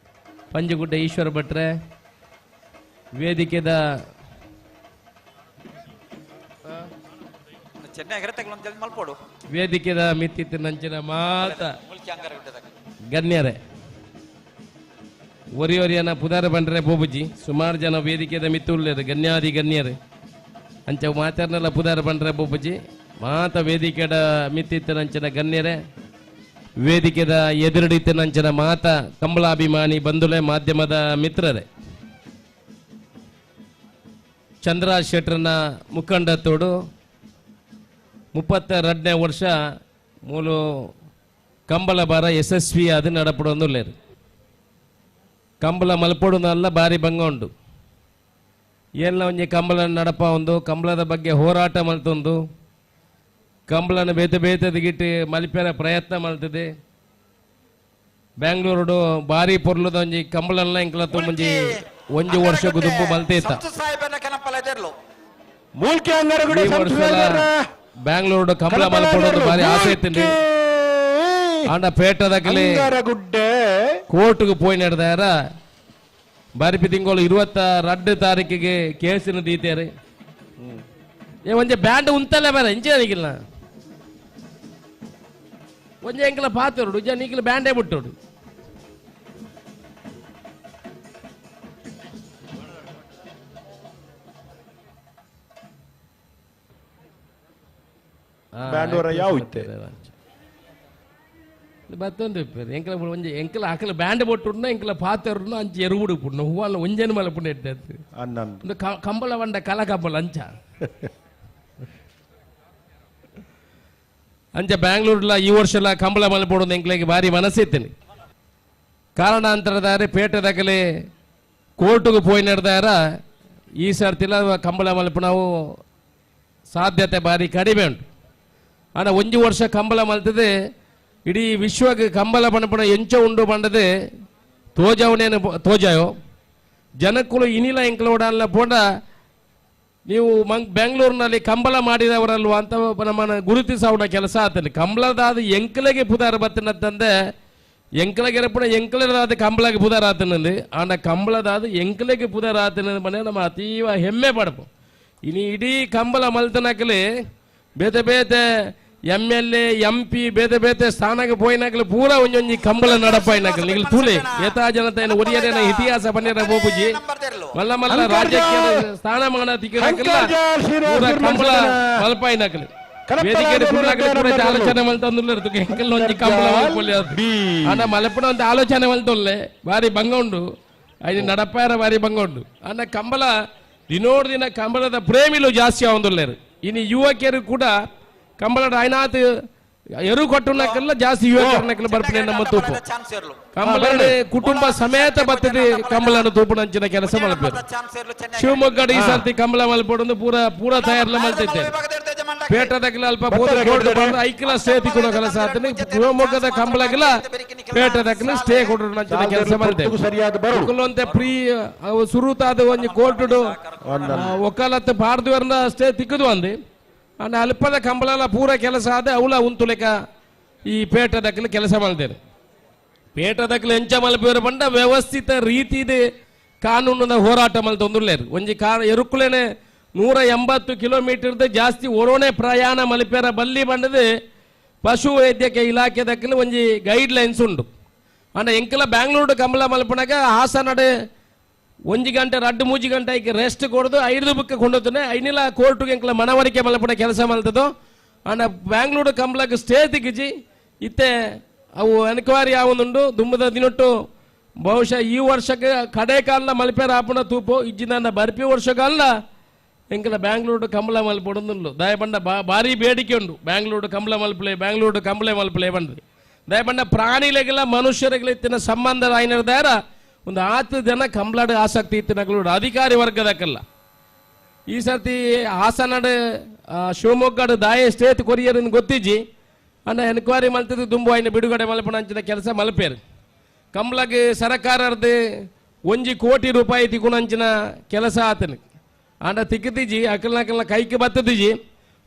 ಪಂಜುಗುಡ್ಡ ಈಶ್ವರ ಭಟ್ರೆ, ವೇದಿಕೆದ ವೇದಿಕೆದ ಮಿತ್ತಿತ್ತು ನಂಚಿನ ಮಾತ ಗಣ್ಯರೇ, ಒರಿಯೊರಿಯನ ಪುದಾರ ಬಂಡ್ರೆ ಬೋಬುಜಿ ಸುಮಾರು ಜನ ವೇದಿಕೆದ ಮಿತ್ತುಳ್ಳೇರು ಗಣ್ಯಾದಿ ಗಣ್ಯರೇ ಅಂಚ ಮಾತಾಡ್ನಲ್ಲ ಪುದಾರ ಬಂಡ್ರೆ ಬೋಬುಜಿ ಮಾತ ವೇದಿಕೆದ ಮಿತ್ತಿತ್ತು ನಂಚಿನ ಗಣ್ಯರೇ, ವೇದಿಕೆದ ಎದುರುಡಿತ್ತು ನಂಚಿನ ಮಾತ ಕಂಬಳಾಭಿಮಾನಿ ಬಂಧುಲೆ ಮಾಧ್ಯಮದ ಮಿತ್ರರೇ, ಚಂದ್ರ ಶೆಟ್ಟರ್ನ ಮುಖಂಡತ್ತೋಡು 32ನೇ ವರ್ಷ ಮೂಲು ಕಂಬಳ ಬಾರ ಯಶಸ್ವಿಯಾದ ನಡಪಡೊಂದುಲ್ಲೇರು. ಕಂಬಳ ಮಲ್ಪೊಡುನಲ್ಲ ಬಾರಿ ಭಂಗ ಉಂಡು. ಎಲ್ಲ ಒಂಜಿ ಕಂಬಳ ನಡಪ ಒಂದು ಕಂಬಳದ ಬಗ್ಗೆ ಹೋರಾಟ ಮಲ್ತೊಂದು ಕಂಬಳನ ಬೇತೆ ಬೇತೆದಿಗಿಟ್ಟು ಮಲ್ಪೆರ ಪ್ರಯತ್ನ ಮಲ್ತದೆ. ಬ್ಯಾಂಗ್ಳೂರುಡು ಬಾರಿ ಪೊರ್ಲುದ ಒಂಜಿ ಕಂಬಳನ್ನ ಇಂಕ್ಲ ಒಂಜಿ ಒಂಜಿ ವರ್ಷ ದುಂಬು ಮಲ್ತೇತ. ಬ್ಯಾಂಗ್ಳೂರುಡು ಕಂಬಳ ಮಲ್ಪೊಡೋದು ಬಾರಿ ಆಸೆ ಇತ್ತು. ಆಂಡ ಪೇಟದಕಲಿ ಕೋರ್ಟ್ಗೆ ಪೋಯಿ ನಡೆದಾರ ಬಾರಿಪಿ ತಿಂಗಳು 22 ತಾರೀಕಿಗೆ ಕೇಸಿನ ದೀತಾರೆ. ಏ ಒಂಜೆ ಬ್ಯಾಂಡ್ ಉಂತಲ್ಲ ಬೇರೆ ಇಂಚೆ ಒಂಜೆ ಎಂಕಲ ಪಾತರುಡು ಜನ ಈಗಲ ಬ್ಯಾಂಡೇ ಬಿಟ್ಟೋಡು. ಬ್ಯಾಂಡ್ ಯಾವ ಇತ್ತೆ ಬತ್ತೊಂದು ಎಂಕಲ ಒಂಜಿ ಎಂಕಲ ಅಕಲ ಬ್ಯಾಂಡ್ ಬೊಟ್ಟುಡ್ನ ಎಂಕಲ ಪಾತೆರುಡ್ನ ಅಂಚ ಎರುವುಡು ಪುಡ್ನ ಹೂವಲ್ಲ ಒಂಜೇನು ಮಲಪುಂಡ ಇಟ್ಟದ್ದು ಒಂದು ಕಂಬಳ ಬಂಡ ಕಲ ಕಂಬಳ ಅಂಚ ಅಂಚ ಬ್ಯಾಂಗ್ಳೂರ್ಲ ಈ ವರ್ಷಲ ಕಂಬಳ ಮಲ್ಪೊಡು ಎಂಕ್ಲೆಗೆ ಭಾರಿ ಮನಸ್ಸಿತ್ತೇನೆ. ಕಾರಣಾಂತರದಾರೆ ಪೇಟೆದಾಗಲೇ ಕೋರ್ಟುಗೆ ಪೋಯಿ ನಡೆದಾರ ಈ ಸರ್ತಿಲ ಕಂಬಳ ಮಲ್ಪುನವು ಸಾಧ್ಯತೆ ಭಾರಿ ಕಡಿಮೆ ಉಂಟು. ಆನ ಒಂಜಿ ವರ್ಷ ಕಂಬಳ ಮಲ್ತದೆ ಇಡೀ ವಿಶ್ವಕ್ಕೆ ಕಂಬಳ ಪಣಪಣ ಎಂಚ ಉಂಡು ಬಂಡದೆ ತೋಜವನೇನು ತೋಜಾಯೋ ಜನಕ್ಕೂ ಇನಿಲ ಎಂಕ್ಲೋಡಲ್ಲ ಪೋಂಡ ನೀವು ಬೆಂಗಳೂರಿನಲ್ಲಿ ಕಂಬಳ ಮಾಡಿದವರಲ್ವ ಅಂತ ನಮ್ಮನ್ನು ಗುರುತಿಸೋಣ ಕೆಲಸ ಆತಲ್ಲಿ. ಕಂಬಳದಾದ ಎಂಕಲೆಗೆ ಪುದಾರ ಬತ್ತಿನಂತಂದೆ ಎಂಕಲೆಗೆ ಪುಣ ಎಂಕಲದಾದ ಕಂಬಳಗೆ ಪುದಾರ ಆತನಲ್ಲಿ ಆಂಡ ಕಂಬಳದಾದ ಎಂಕಲೆಗೆ ಪುದಾರ ಆತನ ಮನೆ ನಮ್ಮ ಅತೀವ ಹೆಮ್ಮೆ ಪಡಪು. ಇನಿ ಇಡೀ ಕಂಬಳ ಮಲ್ತನಕಲಿ ಬೇತೆ ಬೇತೆ M L A M P ಬೇತೆ ಬೇತೆ ಸ್ಥಾನಕ್ಕೆ ಪೋಯಿನಾಕಲಿ ಪೂರ ಒಂಜೊಂಜಿ ಕಂಬಳ ನಡಪಾಯಿನಾಕಲಿ ನಿಗಲು ತೂಲೆ ಏತಾ ಜನತೆ ಒರಿಯರೇನ ಇತಿಹಾಸ ಬನ್ನಿರ ಬೋಪುಜಿ ಮಲ್ಲ ಮಲ್ಲ ರಾಜ್ಯಕ್ಕೆ ಸ್ಥಾನಮಾನ ತಿಕ್ಕಿನಾಕಲ್ಲ ಪೂರ ಕಂಬಳ ಮಲ್ಪಾಯಿನಾಕಲಿ ವೇದಿಕೆ ಪೂರ ಆಲೋಚನೆ ಮಲ್ತಂದುಲ್ಲೇರು ಎಂಕಲ್ ಒಂಜಿ ಕಂಬಳ ಮಲ್ಪೊಲಿ ಆಂಡ ಮಲ್ಪುನ ಒಂದು ಆಲೋಚನೆ ಮಲ್ತೊಲ್ಲೆ ಭಾರಿ ಭಂಗ ಉಂಡು ಐದು ನಡಪಾಯರ ಭಾರಿ ಭಂಗ ಉಂಡು. ಆಂಡ ಕಂಬಳ ದಿನೋಡು ದಿನ ಕಂಬಳದ ಪ್ರೇಮಿಲು ಜಾಸ್ತಿ ಆವೊಂದುಲ್ಲೇರು. ಇನ್ನು ಯುವಕಿಯರು ಕೂಡ ಕಂಬಳ ಐನಾತ್ ಎರು ಕೊಟ್ಟುನಕ್ಕೆಲ್ಲ ಜಾಸ್ತಿ ಯುವಕರನಕ್ಕೆಲ್ಲ ಬರ್ಪಣೆ ನಮ್ಮ ತೂಪು ಕಂಬಳ ಕುಟುಂಬ ಸಮೇತ ಬರ್ತದೆ ಕಂಬಳನ ತೂಪುನಂಚಿನ ಕೆಲಸ ಮಲ್ಪೇರು. ಶಿವಮೊಗ್ಗ ಈ ಸರ್ತಿ ಕಂಬಳ ಮಲ್ಪೊಡೊಂದು ಪೂರ ಪೂರ ತಯಾರಲ್ಲ ಮಲ್ತಿದ್ದೆ. ಪೇಟದಕ್ಕೆಲ್ಲ ಅಲ್ಪ ಐಕ್ಲ ಸ್ಟೇ ತಿಕ್ಕೊಡೋ ಕೆಲಸ ಆತನೆ. ಶಿವಮೊಗ್ಗದ ಕಂಬಳಗೆಲ್ಲ ಪೇಟದಕ್ಕೆಲ್ಲ ಸ್ಟೇ ಕೊಡೋ ಕೆಲಸ ಮಲ್ತೆ. ಪ್ರೀ ಸುರುತಾದ ಒಂಜಿ ಕೋರ್ಟುಡು ಒಕ್ಕಾಲತ್ತು ಪಾರ್ದುವರ್ನ ಸ್ಟೇ ತಿಕ್ಕದು ಅಂದೆ. ಅಂಡ ಅಲ್ಪದ ಕಂಬಳಲ ಪೂರ ಕೆಲಸ ಆದ ಅವಳ ಉಂತುಲೆಕ ಈ ಪೇಟದಕ್ಕಲು ಕೆಲಸ ಮಾಡ್ತೇನೆ. ಪೇಟದಕ್ಕಲು ಎಂಚ ಮಲ್ಪೇರು ಪಂಡ ವ್ಯವಸ್ಥಿತ ರೀತಿದೆ ಕಾನೂನಿನ ಹೋರಾಟ ಮಲ್ತೊಂದುಲ್ಲೇರು. ಒಂಜಿ ಕಾರ್ ಎರುಕುಲೇನೆ 180 ಕಿಲೋಮೀಟರ್ದ ಜಾಸ್ತಿ ಒರೋನೆ ಪ್ರಯಾಣ ಮಲ್ಪೇರ ಬಲ್ಲಿ ಬಂಡದೆ ಪಶು ವೈದ್ಯಕೀಯ ಇಲಾಖೆ ದಕ್ಕಲು ಒಂಜಿ ಗೈಡ್ ಲೈನ್ಸ್ ಉಂಡು. ಅಂಡ ಎಂಕಲ ಬ್ಯಾಂಗ್ಳೂರು ಕಂಬಳ ಮಲ್ಪನಾಗ ಹಾಸನಡೆ ಒಂಜಿ ಗಂಟೆ ರಡ್ಡು ಮೂಜಿ ಗಂಟೆ ಐಕೆ ರೆಸ್ಟ್ ಕೊಡೋದು ಐದು ಬುಕ್ ಕೊಂಡೋತಾನೆ ಐನಿಲ ಕೋರ್ಟುಗೆ ಎಂಕಲ ಮನವರಿಕೆ ಮಲ್ಪುನ ಕೆಲಸ ಮಲ್ತದೋ. ಅಂಡ ಬ್ಯಾಂಗ್ಳೂರು ಕಂಬಳಕ್ಕೆ ಸ್ಟೇ ತಿಕ್ಕಿಜಿ ಇತ್ತೆ ಅವು ಎನ್ಕ್ವೈರಿ ಯಾವೊಂದುಂಡು ದುಂಬದ ದಿನೊಟ್ಟು ಬಹುಶಃ ಈ ವರ್ಷಕ್ಕೆ ಕಡೆ ಕಾಲ ಮಲ್ಪೇರ ಆಪುನ ತೂಪು ಇಜ್ಜಿನ ಬರ್ಪಿ ವರ್ಷಕಾಲ ಎಂಕಲ ಬ್ಯಾಂಗ್ಳೂರು ಕಂಬಳ ಮಲ್ಪೊಡೊಂದುಂಡು. ದಯಬಂಡ ಭಾರಿ ಬೇಡಿಕೆ ಉಂಡು ಬ್ಯಾಂಗ್ಳೂರು ಕಂಬಳ ಮಲ್ಪಲೆ ಬ್ಯಾಂಗ್ಳೂರು ಕಂಬಳೆ ಮಲ್ಪಲೆ ಬಂಡ್ರಿ. ದಯಬಂಡ ಪ್ರಾಣಿಲೆಗೆಲ್ಲ ಮನುಷ್ಯರಿಗೆಲ್ಲ ಇತ್ತಿನ ಸಂಬಂಧ ಆಯ್ನದಾರ ಒಂದು ಆತು ಜನ ಕಂಬಳಾಡ ಆಸಕ್ತಿ ಇತ್ತು ನಕಲು ಅಧಿಕಾರಿ ವರ್ಗದಕ್ಕೆಲ್ಲ. ಈ ಸರ್ತಿ ಹಾಸನಡು ಶಿವಮೊಗ್ಗಡು ದಾಯ ಸ್ಟೇಟ್ ಕೊರಿಯರ್ ಗೊತ್ತಿಜ್ಜಿ ಅಂಡ ಎನ್ಕ್ವೈರಿ ಮಲ್ತದ್ದು ದುಂಬು ಆಯ್ನ ಬಿಡುಗಡೆ ಮಲ್ಪಣ ಅಂಚಿನ ಕೆಲಸ ಮಲ್ಪೇರು. ಕಂಬಳಗೆ ಸರಕಾರದ 1 ಕೋಟಿ ರೂಪಾಯಿ ತಿಗುಣಂಚಿನ ಕೆಲಸ ಆತನ ಅಂಡ ತಿಕ್ಕದಿಜ್ಜಿ ಅಕಲ್ನಕಲ್ನ ಕೈಗೆ ಬತ್ತದಿಜ್ಜಿ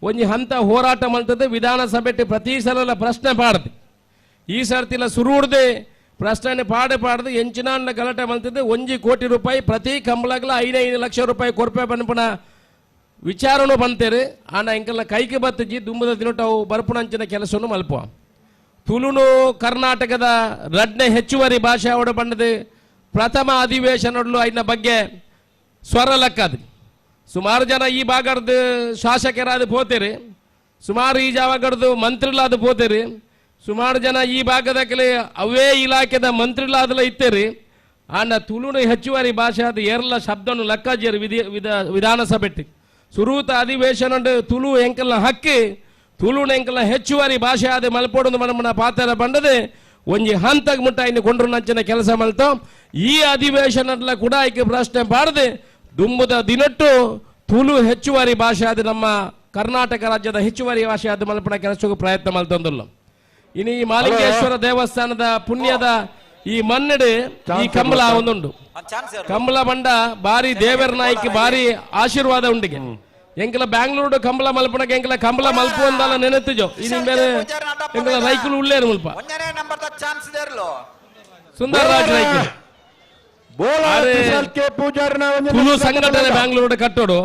ಒಂಜಿ ಹಂತ ಹೋರಾಟ ಮಲ್ತದ್ದು ವಿಧಾನಸಭೆ ಪ್ರತಿ ಸಲ ಪ್ರಶ್ನೆ ಪಾಡ್ದು. ಈ ಸರ್ತಿಲ ಸುರುಡ್ದೆ ಪ್ರಶ್ನೆ ಪಾಡು ಪಾಡ್ದು ಎಂಚಿನ ಗಲಾಟೆ ಮಲ್ತದ್ದು 1 ಕೋಟಿ ರೂಪಾಯಿ ಪ್ರತಿ ಕಂಬಳಗಲ 5-5 ಲಕ್ಷ ರೂಪಾಯಿ ಕೊರ್ಪೆ ಬನ್ಪಣ ವಿಚಾರನೂ ಬಂತೇರು. ಆಂಡ ಎಂಕಲ್ನ ಕೈಗೆ ಬತ್ತಜಿ ದುಂಬದ ದಿನಟವು ಬರ್ಪುಣಂಚಿನ ಕೆಲಸವನ್ನು ಮಲ್ಪ. ತುಳುನು ಕರ್ನಾಟಕದ ರಡ್ನೆ ಹೆಚ್ಚುವರಿ ಭಾಷೆ ಅವಡ ಬಂಡದು ಪ್ರಥಮ ಅಧಿವೇಶನಗಳು ಐನ ಬಗ್ಗೆ ಸ್ವರ ಲಕ್ಕದು. ಸುಮಾರು ಜನ ಈ ಭಾಗದ ಶಾಸಕರಾದ ಪೋತೇರಿ, ಸುಮಾರು ಈ ಜಾಗದ ಮಂತ್ರಿಗಳಾದ ಪೋತೇರಿ, ಸುಮಾರು ಜನ ಈ ಭಾಗದ ಕೆಲ ಅವೇ ಇಲಾಖೆದ ಮಂತ್ರಿಗಳಾದಲ ಇತ್ತೇರಿ. ಆಂಡ ತುಳುನು ಹೆಚ್ಚುವರಿ ಭಾಷೆ ಆದ ಏರ್ಲ ಶಬ್ದನು ಲಕ್ಕಾಜೇರಿ ವಿಧಾನಸಭೆ ಸುರೂತ ಅಧಿವೇಶನ ತುಳು ಎಂಕಲ್ನ ಹಕ್ಕಿ ತುಳುನ ಎಂಕಲ್ನ ಹೆಚ್ಚುವರಿ ಭಾಷೆ ಆದ ಮಲ್ಪೊಡೊಂದು ಮನಮನ ಪಾತ್ರ ಬಂಡದೆ ಒಂಜಿ ಹಂತಕ್ಕೆ ಮುಟ್ಟ ಇನ್ನು ಕೊಂಡ್ರು ನಂಚಿನ ಕೆಲಸ ಮಲ್ತೋ. ಈ ಅಧಿವೇಶನ ಕೂಡ ಐಕೆ ಪ್ರಶ್ನೆ ಬಾರದೆ ದುಂಬುದ ದಿನಟ್ಟು ತುಳು ಹೆಚ್ಚುವರಿ ಭಾಷೆ ಆದ ನಮ್ಮ ಕರ್ನಾಟಕ ರಾಜ್ಯದ ಹೆಚ್ಚುವರಿ ಭಾಷೆ ಆದ ಮಲ್ಪಣ ಕೆಲಸಕ್ಕೂ ಪ್ರಯತ್ನ ಮಲ್ತೊಂದುಲ್ಲ. ಇನ್ನು ಈ ಮಾಲಿಂಗೇಶ್ವರ ದೇವಸ್ಥಾನದ ಪುಣ್ಯದ ಈ ಮನ್ನಡೆ ಈ ಕಂಬಳ ಒಂದುಂಡು. ಕಂಬಳ ಬಂಡ ಬಾರಿ ದೇವರ ನಾಯ್ಕ ಬಾರಿ ಆಶೀರ್ವಾದ ಉಂಡಿಗೆ. ಎಂಕಲ ಬ್ಯಾಂಗ್ಳೂರು ಕಂಬಳ ಮಲ್ಪಣಕ್ಕೆ ಎಂಕಲ ಕಂಬಳ ಮಲ್ಪು ಅಂದಲ್ಲ ನೆನೆತ್ತಿಜೋ. ಇನ್ನು ಬೇರೆ ಎಂಕಲ ರೈಕುಲು ಉಳ್ಳೇರು ಮುಲ್ಪ ಸುಂದರ ರಾಜ್ ರೈಕುಲು ತುಳು ಸಂಘಟನೆ ಬ್ಯಾಂಗ್ಳೂರು ಕಟ್ಟೋಡು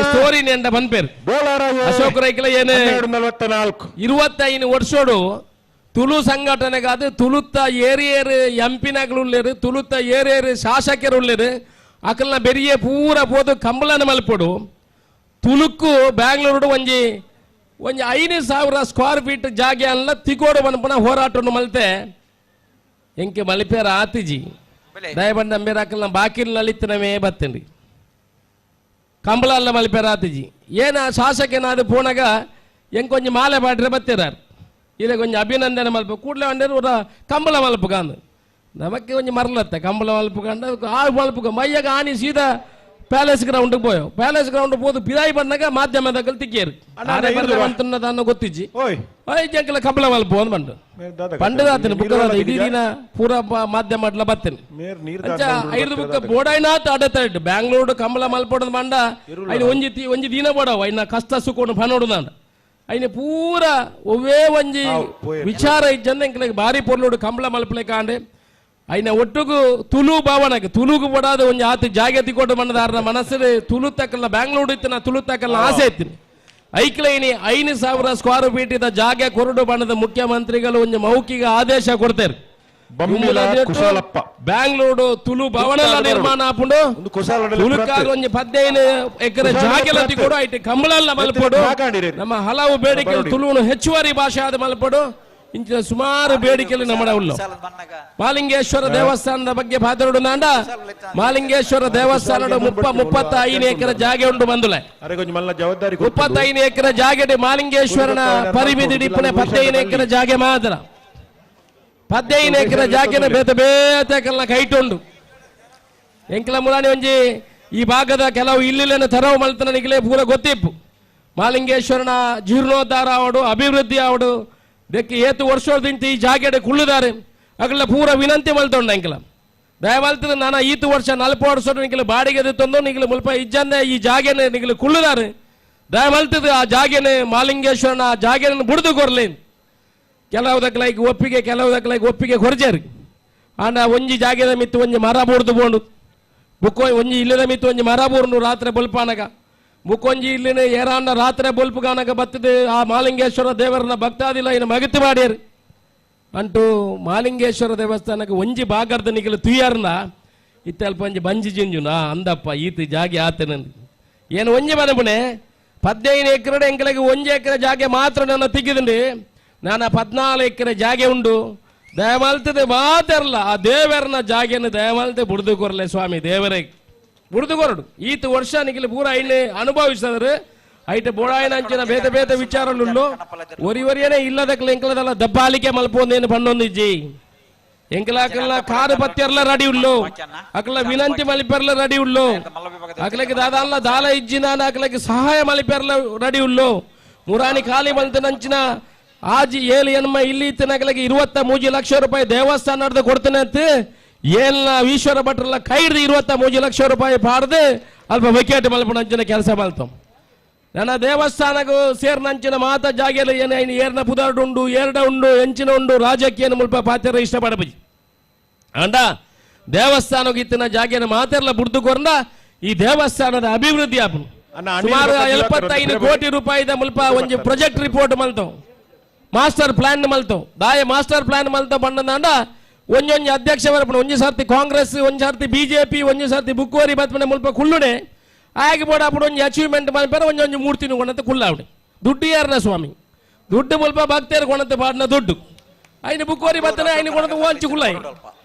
ಸ್ಟೋರಿ ನೆಂಡ ಬಂದ್ಪೇರು ಅಶೋಕ್ ರೈಕಲ ಏನೇ 25 ವರ್ಷೋಡು ತುಳು ಸಂಘಟನೆಗಾದ ತುಳುತ್ತ ಏರಿಯೇರು ಎಂಪಿನಾಗ್ಲು ಉಳ್ಳೇರು, ತುಳುತ್ತ ಏರಿಯೇರು ಶಾಸಕರು ಉಳ್ಳೇರು, ಅಕಲ್ನ ಬೆರಿಯೇ ಪೂರ ಪೋದು ಕಂಬಳನ ಮಲ್ಪೊಡು. ತುಳುಕ್ಕು ಬ್ಯಾಂಗ್ಳೂರು ಒಂಜಿ ಒಂಜಿ 5000 ಸ್ಕ್ವೇರ್ ಫೀಟ್ ಜಾಗೆ ಅಲ್ಲ ತಿಕೋಡು ಪನ್ಪುನ ಹೋರಾಟವನ್ನು ಮಲ್ತೆ ಎಂಕೆ ಮಲಿಪೇರ ಆತಿಜಿ ದಯಬಂಡ ಮೇರಾಕಲ್ನ ಬಾಕಿಲ್ ನಲಿತ್ತನವೇ ಬತ್ತಂಡಿ ಕಂಬಳ ಅಲ್ಲ ಮಲಿಪೇರ ಆತಿಜಿ ಏನ ಶಾಸಕನಾದ ಪೋನಾಗ ಎಂಕೊಂಜಿ ಮಾಲೆ ಪಾಟ್ರೆ ಬತ್ತಿರಾರು ಇದೇ ಕೊಂಚ ಅಭಿನಂದನೆ ಮಲ್ಪ ಕೂಡಲೇ ಅಂಡೇರು ಕಂಬಳ ಮಲ್ಪು ಕಾಂದು ನಮಕ್ಕೆ ಕೊಂಚ ಮರಲತ್ತೆ ಕಂಬಳ ಮಲ್ಪು ಕಂಡ ಆ ಮಲ್ಪು ಮೈಯಾಗ ಆನಿ ಸೀದಾ ಪ್ಯಾಲೇಸ್ ಗ್ರೌಂಡ್ ಪೋಯೋ ಪ್ಯಾಲೇಸ್ ಗ್ರೌಂಡ್ ಪೋದು ಪಿದಾಯಿ ಬಂದಾಗ ಮಾಧ್ಯಮದಾಗ ತಿಕ್ಕೇರು ಅಂತನ್ನದನ್ನು ಗೊತ್ತಿಜ್ಜಿ ಓಯ್ ಜಂಕಲ ಕಂಬಳ ಮಲ್ಪು ಅಂದ್ ಬಂಡು ಪಂಡದಾತನ ಬುಕ್ಕ ಇಡೀ ದಿನ ಪೂರ ಮಾಧ್ಯಮ ಅಡ್ಲ ಬತ್ತೇನೆ ಐದು ಬುಕ್ಕ ಬೋಡಾಯ್ನಾತ್ ಅಡತ ಬ್ಯಾಂಗ್ಳೂರು ಕಂಬಳ ಮಲ್ಪೋಡದ ಬಂಡ ಐನ ಒಂಜಿ ಒಂಜಿ ದಿನ ಬೋಡವ ಐನ ಕಷ್ಟ ಸುಖ ಪನೋಡುದಾಂಡ ಐನ ಪೂರ ಒವ್ವೇ ಒಂಜಿ ವಿಚಾರ ಇಜ್ಜಂದ ಎಂಕ್ಲೆಗ್ ಬಾರಿ ಪೊರ್ಲುಡು ಕಂಬಳ ಮಲ್ಪಲೆ ಕಾಂಡೆ ಐನ ಒಟ್ಟುಗು ತುಳು ಭಾವನಕ್ಕೆ ತುಳುಗು ಬಡಾದ ಒಂಜಿ ಆತ ಜಾಗೆ ತಿಕೊಟ್ಟು ಬಂಡದಾರನ ಮನಸ್ಸು ತುಳು ತಕ್ಕಲ್ಲ ಬ್ಯಾಂಗ್ಳೂರು ಇತ್ತಿನ ತುಳು ತಕ್ಕಲ್ಲ ಆಸೆ ಇತ್ತಿನ ಐಕ್ಲೈನಿ 5000 ಸ್ಕ್ವೇರ್ ಫೀಟ್ ಇದ್ದ ಜಾಗೆ ಕೊರಡು ಬಣ್ಣದ ಮುಖ್ಯಮಂತ್ರಿಗಳು ಒಂದು ಮೌಖಿಕ ಆದೇಶ ಕೊಡ್ತಾರೆ. ಬ್ಯಾಂಗ್ಳೂರು ತುಳು ಭವನ ನಿರ್ಮಾಣ ಆಪುಂಡು ತುಳುಕಾದ ಒಂಜಿ 15 ಎಕರೆ ಜಾಗೆಲ ತಿಕೊಡು ಐಟ್ ಕಂಬಳಲ್ಲ ಮಲ್ಪೊಡು ನಮ್ಮ ಹಲವು ಬೇಡಿಕೆ ತುಳುವನ್ನು ಹೆಚ್ಚುವರಿ ಭಾಷೆ ಆದ ಮಲ್ಪೊಡು ಇಂಚಿನ ಸುಮಾರು ಬೇಡಿಕೆలు ನಮ್ಮಡ ಉಳ್ಳು. ಮಾಲಿಂಗೇಶ್ವರ ದೇವಸ್ಥಾನದ ಬಗ್ಗೆ ಪಾತರುಡು ನಾಂಡ ಮಾಲಿಂಗೇಶ್ವರ ದೇವಸ್ಥಾನದ 35 ಎಕರೆ ಜಾಗೆ ಉಂಟು ಬಂದುಲೆ 35 ಎಕರೆ ಜಾಗೆ ಮಾಲಿಂಗೇಶ್ವರನ ಪರಿಮಿತಿ ಡಿಪ್ಪನೆ 15 ಎಕರೆ ಜಾಗೆ ಮಾತ್ರ 15 ಎಕರೆ ಜಾಗೆನ ಬೇತೆ ಬೇತೆ ಕಲ್ಲ ಕೈಟುಂಡು ಎಂಕಲ ಮುಲಾನಿ ಒಂಜಿ ಈ ಭಾಗದ ಕೆಲವು ಇಲ್ಲಿನ ತೆರವು ಮಲ್ತನ ನಿಗಲೇ ಪೂರ ಗೊತ್ತಿಪ್ಪು ಮಾಲಿಂಗೇಶ್ವರನ ಜೀರ್ಣೋದ್ಧಾರ ಆವಡು ಅಭಿವೃದ್ಧಿ ಆವಡು ದಕ್ಕೆ ಏತು ವರ್ಷದಿಂದ ಈ ಜಾಗೆಡೆ ಕುಳ್ಳುದಾರೆ ಅಗಲ ಪೂರ ವಿನಂತಿ ಮಲ್ತೊಂಡ ಎಂಕಲ ದಯಮಲ್ತದ ನಾನ ಈತು ವರ್ಷ 40 ವರ್ಷ ನಿಗಲು ಬಾಡಿಗೆ ತಂದು ನಿಗಲು ಮುಲ್ಪ ಇಜ್ಜಂದೆ ಈ ಜಾಗೆನೆ ನಿಗಲು ಕುಳ್ಳುದಾರೆ ದಯಮಲ್ತದ ಆ ಜಾಗೆನೆ ಮಾಲಿಂಗೇಶ್ವರನ ಆ ಜಾಗೆನ ಬುಡ್ದು ಕೊರ್ಲಿ ಕೆಲವುದಕ್ಕಲೈಕ್ ಒಪ್ಪಿಗೆ ಕೆಲವುದಕ್ಕಲೈಕ್ ಒಪ್ಪಿಗೆ ಕೊರ್ಜೇರಿ ಆಂಡ ಒಂಜಿ ಜಾಗೆದ ಮಿತ್ತು ಒಂಜಿ ಮರ ಬೂರ್ದು ಬೋಂಡು ಬುಕ್ಕೊ ಒಂಜಿ ಇಲ್ಲದ ಮಿತ್ತು ಒಂಜಿ ಮರ ಬೂರ್ನು ರಾತ್ರಿ ಬೊಲ್ಪಾನಗ ಮುಕ್ಕೊಂಜಿ ಇಲ್ಲಿನ ಏರಾಂಡ ರಾತ್ರಿ ಬೊಲ್ಪುಗಾನಗ ಬತ್ತದೆ ಆ ಮಾಲಿಂಗೇಶ್ವರ ದೇವರನ್ನ ಭಕ್ತಾದಿಲ್ಲ ಇನ್ನು ಮಗತಿ ಮಾಡ್ಯಾರ ಅಂಟು ಮಾಲಿಂಗೇಶ್ವರ ದೇವಸ್ಥಾನಕ್ಕೆ ಒಂಜಿ ಬಾಗರ್ದ ನಿಗಲು ತುಯ್ಯಾರನ ಇತ್ತಲ್ಪ ಒಂಜಿ ಬಂಜಿ ಜಿಂಜುನಾ ಅಂದಪ್ಪ ಈತ ಜಾಗೆ ಆತನಂದು ಏನು ಒಂಜಿ ಮನಪುಣೆ 15 ಎಕರೆ ಎಂಕಲಿಗೆ 1 ಎಕರೆ ಜಾಗೆ ಮಾತ್ರ ನನ್ನ ತಿಕ್ಕಿದಂಡಿ ನಾನು 14 ಎಕರೆ ಜಾಗೆ ಉಂಡು ದಯಮಲ್ತದೆ ಮಾತಾರಲ್ಲ ಆ ದೇವರನ್ನ ಜಾಗೆಯನ್ನು ದಯಮಲ್ತೆ ಬುಡ್ದು ಕೊರಲೆ ಸ್ವಾಮಿ ದೇವರೇ ಬುಡ್ದು ಕೊರಡು ಈತ ವರ್ಷ ನಿಗಲು ಪೂರ ಐನೆ ಅನುಭವಿಸಿದ್ರೆ ಐಟ ಬೋಡಾಯನ ಅಂಚಿನ ಬೇತೆ ಬೇತೆ ವಿಚಾರಲುಳ್ಳು ಒರಿ ಒರಿಯನೇ ಇಲ್ಲದಕ್ಕಲ ಎಂಕಲದಲ್ಲ ದಬ್ಬಾಲಿಕೆ ಮಲ್ಪೊಂದೇನು ಪಣ್ಣೊಂದಿಜ್ಜಿ ಎಂಕಲಾಕಲ್ಲ ಕಾರು ಪತ್ತೆರ್ಲ ರೆಡಿ ಉಳ್ಳು ಅಕಲ ವಿನಂತಿ ಮಲಿಪೆರ್ಲ ರೆಡಿ ಉಳ್ಳು ಅಕಲಕ್ಕೆ ದಾದಲ್ಲ ದಾಲ ಇಜ್ಜಿ ನಾನು ಅಕಲಕ್ಕೆ ಸಹಾಯ ಮಲಿಪೆರ್ಲ ರೆಡಿ ಉಳ್ಳು ಮುರಾಣಿ ಖಾಲಿ ಮಲ್ತನಂಚಿನ ಆಜಿ ಏಳು ಎನ್ಮ ಇಲ್ಲಿ ಇತ್ತನಕಲಕ್ಕೆ 23 ಲಕ್ಷ ರೂಪಾಯಿ ದೇವಸ್ಥಾನ ಕೊಡ್ತೇನೆ ಅಂತ ಏನ ಈಶ್ವರ ಭಟ್ರಲ್ಲ ಕೈರ್ದು 23 ಲಕ್ಷ ರೂಪಾಯಿ ಪಾಡ್ದು ಅಲ್ಪ ವಿಕೆಟ್ ಮಲ್ಪನಂಚಿನ ಕೆಲಸ ಮಲ್ತಾం. ನನ್ನ ದೇವಸ್ಥಾನಕ್ಕೂ ಸೇರ್ನಂಚಿನ ಮಾತ ಜಾಗೆಲ್ಲ ಏನ ಏರ್ನ ಪುದಾರ್ಡು ಏರ್ಡ ಉಂಡು ಎಂಚಿನ ಉಂಡು ರಾಜಕೀಯ ಮುಲ್ಪ ಪಾತ್ರ ಇಷ್ಟಪಡಬಿ ಅಂಡ ದೇವಸ್ಥಾನಕ್ಕೆ ಇತ್ತಿನ ಜಾಗೆನ ಮಾತೆಲ್ಲ ಬುಡ್ದು ಕೊರಂದ ಈ ದೇವಸ್ಥಾನದ ಅಭಿವೃದ್ಧಿ ಆಪನು ಸುಮಾರು 75 ಕೋಟಿ ರೂಪಾಯಿದ ಮುಲ್ಪ ಒಂಜಿ ಪ್ರಾಜೆಕ್ಟ್ ರಿಪೋರ್ಟ್ ಮಲ್ತಾವ್ ಮಾಸ್ಟರ್ ಪ್ಲಾನ್ ಮಲ್ತಾವ್ ದಾಯ ಮಾಸ್ಟರ್ ಪ್ಲಾನ್ ಮಲ್ತಾವ್ ಬಂದಂಡ ಒಂಜೊಂಜಿ ಅಧ್ಯಕ್ಷ ಬರ್ಪಣ ಒಂಜಿ ಸರ್ತಿ ಕಾಂಗ್ರೆಸ್ ಒಂಜಿ ಸರ್ತಿ ಬಿಜೆಪಿ ಒಂಜಿ ಸರ್ತಿ ಬುಕ್ಕೋರಿ ಬತ್ಮನೆ ಮುಲ್ಪ ಕುಳ್ಳುಡೆ ಆಗಿ ಬೋಡ ಅప్పుడు ಒಂಜಿ ಅಚೀವ್ಮೆಂಟ್ ಮಲ್ಪೆರ ಒಂಜೊಂಜಿ ಮೂರ್ತಿನ ಕೊಣತೆ ಕುಳ್ಳಾವಡೆ ದುಡ್ಡು ಯಾರನ ಸ್ವಾಮಿ ದುಡ್ಡು ಮುಲ್ಪ ಭಕ್ತರು ಕೊಣತೆ ಪಾಡಿನ ದುಡ್ಡು ಐನ ಬುಕ್ಕೋರಿ ಬತ್ತನೆ ಐನ ಕೊಣತೆ ಓಂಚಿ ಕುಳ್ಳಾಯಿ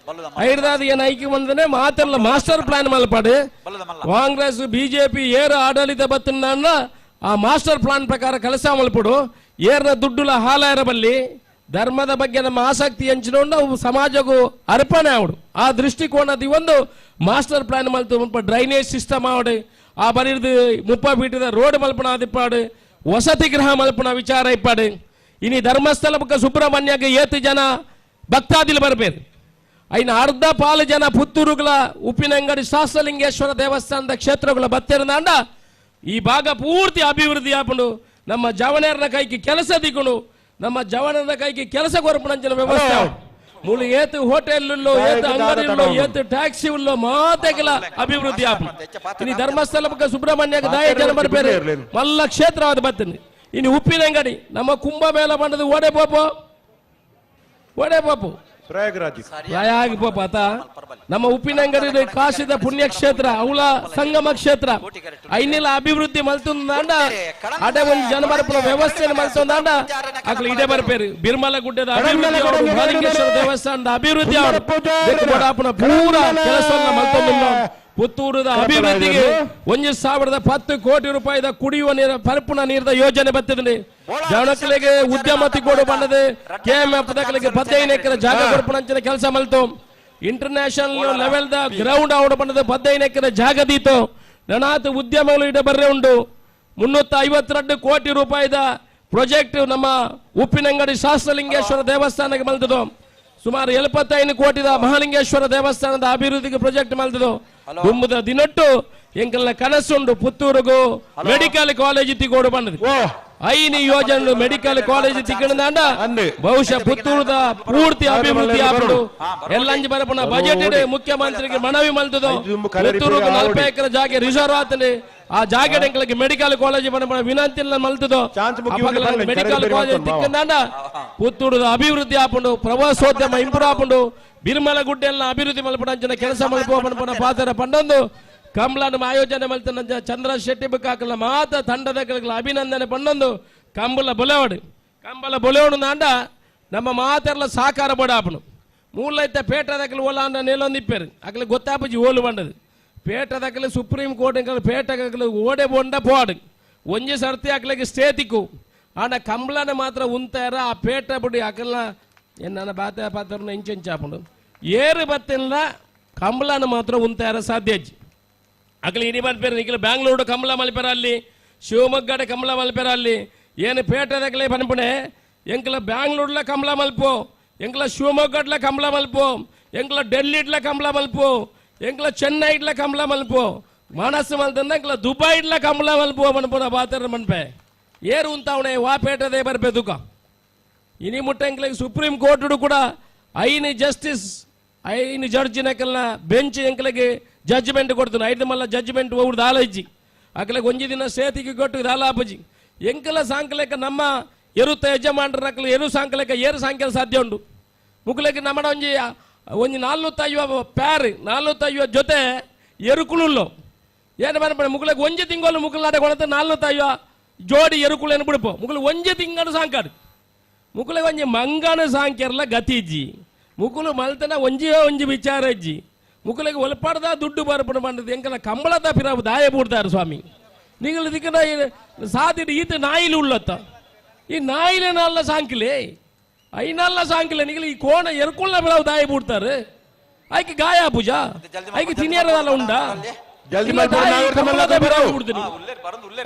ಐರ್ದಾದ ಏನು ಐಕೆ ಬಂದನೆ ಮಾತೆಲ್ಲ ಮಾಸ್ಟರ್ ಪ್ಲಾನ್ ಮಲ್ಪಾಡು ಕಾಂಗ್ರೆಸ್ ಬಿಜೆಪಿ ಏರು ಆಡಳಿತ ಬತ್ತನ ಆ ಮಾಸ್ಟರ್ ಪ್ಲಾನ್ ಪ್ರಕಾರ ಕೆಲಸ ಮಲ್ಪಡು ಏರ್ನ ದುಡ್ಡುಲ ಹಾಲಾರಬಲ್ಲಿ ಧರ್ಮದ ಬಗ್ಗೆ ನಮ್ಮ ಆಸಕ್ತಿ ಹಂಚಿನೋಂಡು ಅವು ಸಮಾಜಕ್ಕೂ ಅರ್ಪಣೆ ಆವಡು ಆ ದೃಷ್ಟಿಕೋನದ ಒಂದು ಮಾಸ್ಟರ್ ಪ್ಲಾನ್ ಮಲ್ತು ಮುಲ್ಪ ಡ್ರೈನೇಜ್ ಸಿಸ್ಟಮ್ ಆವಡು ಆ ಬರೀದು 30 ಫೀಟಿದ ರೋಡ್ ಮಲ್ಪಣ ಆದಿಪ್ಪಾಡು ವಸತಿ ಗೃಹ ಮಲ್ಪಣ ವಿಚಾರ ಇಪ್ಪಾಡು ಇನಿ ಧರ್ಮಸ್ಥಳ ಬುಕ್ಕ ಸುಬ್ರಹ್ಮಣ್ಯಕ್ಕೆ ಏತು ಜನ ಭಕ್ತಾದಿಲು ಬರಬೇಕು ಐನ ಅರ್ಧ ಪಾಲು ಜನ ಪುತ್ತೂರುಗಳ ಉಪ್ಪಿನಂಗಡಿ ಶಾಸ್ತ್ರಲಿಂಗೇಶ್ವರ ದೇವಸ್ಥಾನದ ಕ್ಷೇತ್ರಗಳ ಬತ್ತಿರದಾಂಡ ಈ ಭಾಗ ಪೂರ್ತಿ ಅಭಿವೃದ್ಧಿ ಆಪುಂಡು ನಮ್ಮ ಜವನೇರನ ಕೈಗೆ ಕೆಲಸ ದಿಕ್ಕೊಂಡು ನಮ್ಮ ಜವನರ ಕೈಗೆ ಕೆಲಸ ಕೊರಪಣಂಚಿನ ವ್ಯವಸ್ಥೆ ಮೂಲು ಏತು ಹೋಟೆಲ್ ಏತು ಅಂಗಡಿ ಏತು ಟ್ಯಾಕ್ಸಿ ಉಳ್ಳೋ ಮಾತೆಗೆಲ್ಲ ಅಭಿವೃದ್ಧಿ ಆಪುಂಡು ಇನ್ನು ಧರ್ಮಸ್ಥಳ ಬುಕ್ಕ ಸುಬ್ರಹ್ಮಣ್ಯಕ್ಕೆ ದಾಯ ಜನ ಬರ್ಬೇರೆ ಮಲ್ಲ ಕ್ಷೇತ್ರ ಅದು ಬತ್ತೀನಿ ಇನ್ನು ಉಪ್ಪಿನಂಗಡಿ ನಮ್ಮ ಕುಂಭಮೇಳ ಬಂದದ್ದು ಓಡೆ ಪಾಪು ಓಡೆ ಪಾಪು ಪ್ರಯಾಗರಾಜ್ ಪ್ರಯಾಗ ಪೋಪಾತ ನಮ್ಮ ಉಪ್ಪಿನಂಗಡಿ ಕಾಶಿದ ಪುಣ್ಯಕ್ಷೇತ್ರ ಅವಳ ಸಂಗಮ ಕ್ಷೇತ್ರ ಐನೆಲ್ಲ ಅಭಿವೃದ್ಧಿ ಮಲ್ತೊಂದಾಂಡ ಅಡೆ ಒಂದು ಜನಬರಪುರ ವ್ಯವಸ್ಥೆ ಮಲ್ತೊಂದಾಂಡ ಅಕ್ಲು ಇಡೆ ಬರ್ಪೇರು ಬಿರ್ಮಲ ಗುಡ್ಡದ ಅಭಿವೃದ್ಧಿ ಮಹಾಲಿಂಗೇಶ್ವರ ದೇವಸ್ಥಾನದ ಅಭಿವೃದ್ಧಿ ಅವರು ಪೂರ ಕೆಲಸವನ್ನ ಮಲ್ತೊಂದು ಪುತ್ತೂರದ ಅಭಿವೃದ್ಧಿಗೆ 1010 ಕೋಟಿ ರೂಪಾಯಿದ ಕುಡಿಯುವ ನೀರ ಪರಪುನ ನೀರದ ಯೋಜನೆ ಬರ್ತದೆ. ಜನಕ್ಕಲಿಗೆ ಉದ್ಯಮ ತಿಕ್ಕೋಡು ಬಂದದೆ ಕೆಎಂಎಫ್ ದಕ್ಕಲಿಗೆ 15 ಎಕರೆ ಜಾಗ ಕೊಡ್ಪುನಂಚಿನ ಕೆಲಸ ಮಲ್ತು international level the ground out ಬಂದದೆ 15 ಎಕರೆ ಜಾಗ ದೀತು ನನಾತ್ ಉದ್ಯಮಗಳು ಇಡ ಬರ್ರೆ ಉಂಟು. 352 ಕೋಟಿ ರೂಪಾಯಿದ ಪ್ರಾಜೆಕ್ಟ್ ನಮ್ಮ ಉಪ್ಪಿನಂಗಡಿ ಶಾಸ್ತ್ರಲಿಂಗೇಶ್ವರ ದೇವಸ್ಥಾನಕ್ಕೆ ಮಲ್ತದು. ಸುಮಾರು 75 ಕೋಟಿದ ಮಹಾಲಿಂಗೇಶ್ವರ ದೇವಸ್ಥಾನದ ಅಭಿವೃದ್ಧಿಗೆ ಪ್ರಾಜೆಕ್ಟ್ ಮಲ್ತದು. ದುಂಬುದ ದಿನೊಟ್ಟು ಎಂಕಲ್ನ ಕನಸುಂಡು ಪುತ್ತೂರುಗು ಮೆಡಿಕಲ್ ಕಾಲೇಜ್ ತಿಗೋಡು ಬಂದது. ಐನಿ ಯೋಜನೆ ಮೆಡಿಕಲ್ ಕಾಲೇಜ್ ತಿಕ್ಕಣದಾಂಡ ಬಹುಶಃ ಪುತ್ತೂರುದ ಪೂರ್ತಿ ಅಭಿವೃದ್ಧಿ ಆಪುಂಡು. ಎಲ್ಲಂಜಿ ಬರಪುನ ಬಜೆಟ್ ಮುಖ್ಯಮಂತ್ರಿಗೆ ಮನವಿ ಮಲ್ತದು. ಪುತ್ತೂರುಗು 40 ಎಕರೆ ಜಾಗೆ ರಿಸರ್ವ್ ಆತಂದೆ ಆ ಜಾಗೆ ಎಂಕಲ್ಗೆ ಮೆಡಿಕಲ್ ಕಾಲೇಜ್ ಬರಪುನ ವಿನಂತಿ ಮಲ್ತದು. ಮೆಡಿಕಲ್ ಕಾಲೇಜ್ ತಿಕ್ಕಣದಾಂಡ ಪುತ್ತೂರುದ ಅಭಿವೃದ್ಧಿ ಆಪುಂಡು, ಪ್ರವಾಸೋದ್ಯಮ ಇಂಪ್ರೂವ್ ಆಪುಂಡು, ಬಿರ್ಮಲ ಗುಡ್ಡೆಲ್ಲ ಅಭಿವೃದ್ಧಿ ಮಲ್ಪುನಂಚಿನ ಕೆಲಸ ಮಲ್ಪುವ ಪನ್ಪುನ ಪಾತ್ರ ಪಂಡೊಂದು ಕಂಬಳನ ಆಯೋಜನೆ ಮಲ್ತನ ಚಂದ್ರ ಶೆಟ್ಟಿ ಬುಕ್ಕಾಕಲ ಮಾತ ತಂಡದ ಅಭಿನಂದನೆ ಪಂಡೊಂದು ಕಂಬಳ ಬೊಲೆವಡು ಕಂಬಳ ಬೊಲೆವಡು ನಾಂಡ ನಮ್ಮ ಮಾತೆಲ್ಲ ಸಾಕಾರ ಬಡಾಪನು ಮೂಲೈತ ಪೇಟದಕ್ಕಲು ಓಲ ಅಂಡ ನೆಲೊಂದು ಇಪ್ಪೇರು ಅಕಲೆ ಗೊತ್ತಾಪುಜಿ ಓಲು ಬಂಡದು ಪೇಟದಕ್ಕಲೆ ಸುಪ್ರೀಂ ಕೋರ್ಟ್ ಪೇಟಕಲು ಓಡೆ ಬೊಂಡ ಪೋಡು ಒಂಜಿ ಸರ್ತಿ ಅಕಲೆಗೆ ಸ್ಟೇ ತಿಕ್ಕು ಆಂಡ ಕಂಬಳನ ಮಾತ್ರ ಉಂತಾರ ಆ ಪೇಟ ಬುಡಿ ಅಕಲ್ನ ನನ್ನ ಬಾತೆ ಪಾತ್ರನ ಇಂಚೆಂಚಾಪುಂಡು ಏರು ಬತ್ತಿಲ್ಲ ಕಂಬಳನ ಮಾತ್ರ ಉಂತಾರ ಸಾಧ್ಯ ಅಜ್ಜಿ ಅಕಲಿ ಇಡೀ ಪೇರು ನಿಖಿಲ ಬ್ಯಾಂಗ್ಳೂರು ಕಂಬಳ ಮಲ್ಪೆರ ಅಲ್ಲಿ ಶಿವಮೊಗ್ಗಡೆ ಕಂಬಳ ಮಲ್ಪೆರ ಅಲ್ಲಿ ಏನು ಪೇಟೆದಕಲೆ ಪನ್ಪುಣೆ ಎಂಕಲ ಬ್ಯಾಂಗ್ಳೂರ್ಲ ಕಂಬಳ ಮಲ್ಪು ಎಂಕಲ ಶಿವಮೊಗ್ಗಡ್ಲ ಕಂಬಳ ಮಲ್ಪು ಎಂಕಲ ಡೆಲ್ಲಿಡ್ಲ ಕಂಬಳ ಮಲ್ಪು ಎಂಕಲ ಚೆನ್ನೈಡ್ಲ ಕಂಬಳ ಮಲ್ಪು ಮನಸ್ಸು ಮಲ್ತಂದ ಎಂಕಲ ದುಬೈಡ್ಲ ಕಂಬಳ ಮಲ್ಪು ಪನ್ಪುನ ಬಾತರ ಮನ್ಪೆ ಏರು ಉಂತಾವಣೆ ವಾ ಪೇಟದೆ ಬರ್ಪೆ ದುಃಖ ಇನಿ ಮುಟ್ಟ ಎಂಕಲಿಗೆ ಸುಪ್ರೀಂ ಕೋರ್ಟ್ ಕೂಡ ಐನು ಜಸ್ಟಿಸ್ ಐನು ಜಡ್ಜಿನಕಲ್ನ ಬೆಂಚ್ ಎಂಕಲಿಗೆ ಜಡ್ಜ್ಮೆಂಟ್ ಕೊಡ್ತಾನೆ ಐದು ಮಲ್ಲ ಜಡ್ಜ್ಮೆಂಟ್ ಒವ್ರು ದಾಲಜ್ಜಿ ಅಕಲೆಗೆ ಒಂಜಿ ದಿನ ಸೇತಿಗೆ ಕೊಟ್ಟು ದಾಲಾಪಜಿ ಎಂಕಲ ಸಾಂಕಲೆಕ ನಮ್ಮ ಎರುತ್ತ ಯಜಮಾನ್ರ ಅಕಲು ಎರು ಸಾಂಕಲೆಕ ಏರು ಸಾಂಕಲ ಸಾಧ್ಯ ಉಂಟು ಮುಕ್ಕಲಕ್ಕೆ ನಮ್ಮಡ ಒಂಜಿ ಒಂಜಿ 450 ಪ್ಯಾರ್ 450 ಜೊತೆ ಎರುಕುಳುಲ್ಲೋ ಏನು ಬರಬೇಡ ಮುಕ್ಕಲಕ್ಕೆ ಒಂಜಿ ತಿಂಗಳು ಮುಕ್ಕಲಾಟ ಕೊಡತ್ತೆ 450 ಜೋಡಿ ಎರುಕುಳೇನು ಬಿಡ್ಪೋ ಮುಕ್ಕಲು ಒಂಜಿ ತಿಂಗಳು ಸಾಂಕಾಡು ಮುಕ್ಕಲಿಗೆ ಒಂಜಿ ಮಂಗನ ಸಾಂಕ್ಯರ್ಲ ಗತಿಜ್ಜಿ ಮುಕ್ಕಲು ಮಲ್ತನ ಒಂಜಿಯೋ ಒಂಜಿ ವಿಚಾರ ಇಜ್ಜಿ ಮುಕ್ಕಲಿಗೆ ಒಲ್ಪಾಡ್ದ ದುಡ್ಡು ಬರಪಣ ಬಂದದ್ದು ಎಂಕಲ ಕಂಬಳದ ಪಿರಾವು ದಾಯ ಬೂಡ್ತಾರೆ ಸ್ವಾಮಿ ನೀವು ಇದಕ್ಕೆ ಸಾದಿಡು ಈತ ನಾಯಿಲು ಉಳ್ಳತ್ತ ಈ ನಾಯಿಲೆ ನಲ್ಲ ಸಾಂಕಿಲೆ ಐನಲ್ಲ ಸಾಂಕಿಲೆ ನಿಗಲಿ ಈ ಕೋಣ ಎರ್ಕುಳ್ಳ ಬಿಳವು ದಾಯ ಬೂಡ್ತಾರೆ ಐಕೆ ಗಾಯ ಪೂಜಾ ಐಕೆ ತಿನ್ನಿಯರದಲ್ಲ ಉಂಡಾ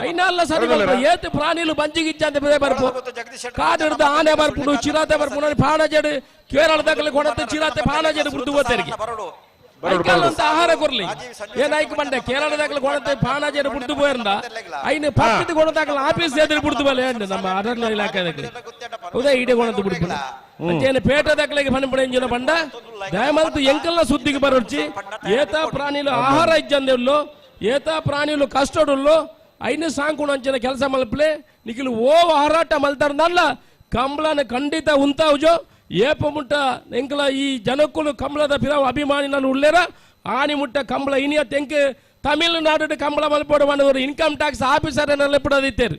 ಐನಲ್ಲ ಸರಿ ಏತು ಪ್ರಾಣಿಲು ಬಂಜಿಗಿಚ್ಚಂತೆ ಬರ್ಪು ಕಾಡಿಡ್ದ ಆನೆ ಬರ್ಪುಡು ಚಿರಾತೆ ಬರ್ಪುಡು ಪಾಣಜಡು ಕೇರಳದಾಗಲಿ ಕೊಡತ್ತೆ ಚಿರಾತೆ ಪಾಣಜಡು ಬುಡ್ದು ಹೋಗ್ತಾರೆ ಆಹಾರ ಕೊರ್ಲಿ ಏನಾಯ್ಕು ಬಂಡೆ ಕೇರಳದಾಗಲಿ ಕೊಡತ್ತೆ ಪಾಣಜರು ಬುಡ್ದು ಪೋಯರ್ದ ಐನು ಪಕ್ಕದ ಕೊಡದಾಗಲ ಆಫೀಸ್ ಎದುರು ಬುಡ್ದು ಬಲೆ ನಮ್ಮ ಅರಣ್ಯ ಇಲಾಖೆ ಹೌದಾ ಈಡೆ ಕೊಡದು ಬಿಡ್ಪು ಅಂಚೇನು ಪೇಟದಾಗಲಿಗೆ ಪಣಪಣ ಇಂಜಿನ ಬಂಡ ದಯಮಲ್ತು ಎಂಕಲ್ನ ಸುದ್ದಿಗೆ ಬರೋಡ್ಚಿ ಏತಾ ಪ್ರಾಣಿಲು ಆಹಾರ ಇಜ್ಜಂದೆಲ್ಲೋ ಏತಾ ಪ್ರಾಣಿಲು ಕಷ್ಟಡುಲ್ಲೋ ಐನು ಸಾಂಕುಣ ಅಂಚಿನ ಕೆಲಸ ಮಲ್ಪಲೆ ನಿಖಿಲ್ ಓ ಹಾರಾಟ ಮಲ್ತಾರ್ದಲ್ಲ ಕಂಬಳನ ಖಂಡಿತ ಉಂತಾವುಜೋ ಏಪ ಮುಟ್ಟ ಎಂಕಲ ಈ ಜನಕ್ಕೂ ಕಂಬಳದ ಪಿರಾವು ಅಭಿಮಾನಿನನ್ನು ಉಳ್ಳೇರ ಆನಿ ಮುಟ್ಟ ಕಂಬಳ ಇನಿಯ ತೆಂಕ್ ತಮಿಳುನಾಡು ಕಂಬಳ ಮಲ್ಪೋಡು ಬಂದವರು ಇನ್ಕಮ್ ಟ್ಯಾಕ್ಸ್ ಆಫೀಸರ್ ಏನೆಲ್ಲ ಬಿಡೋದಿತ್ತೇರು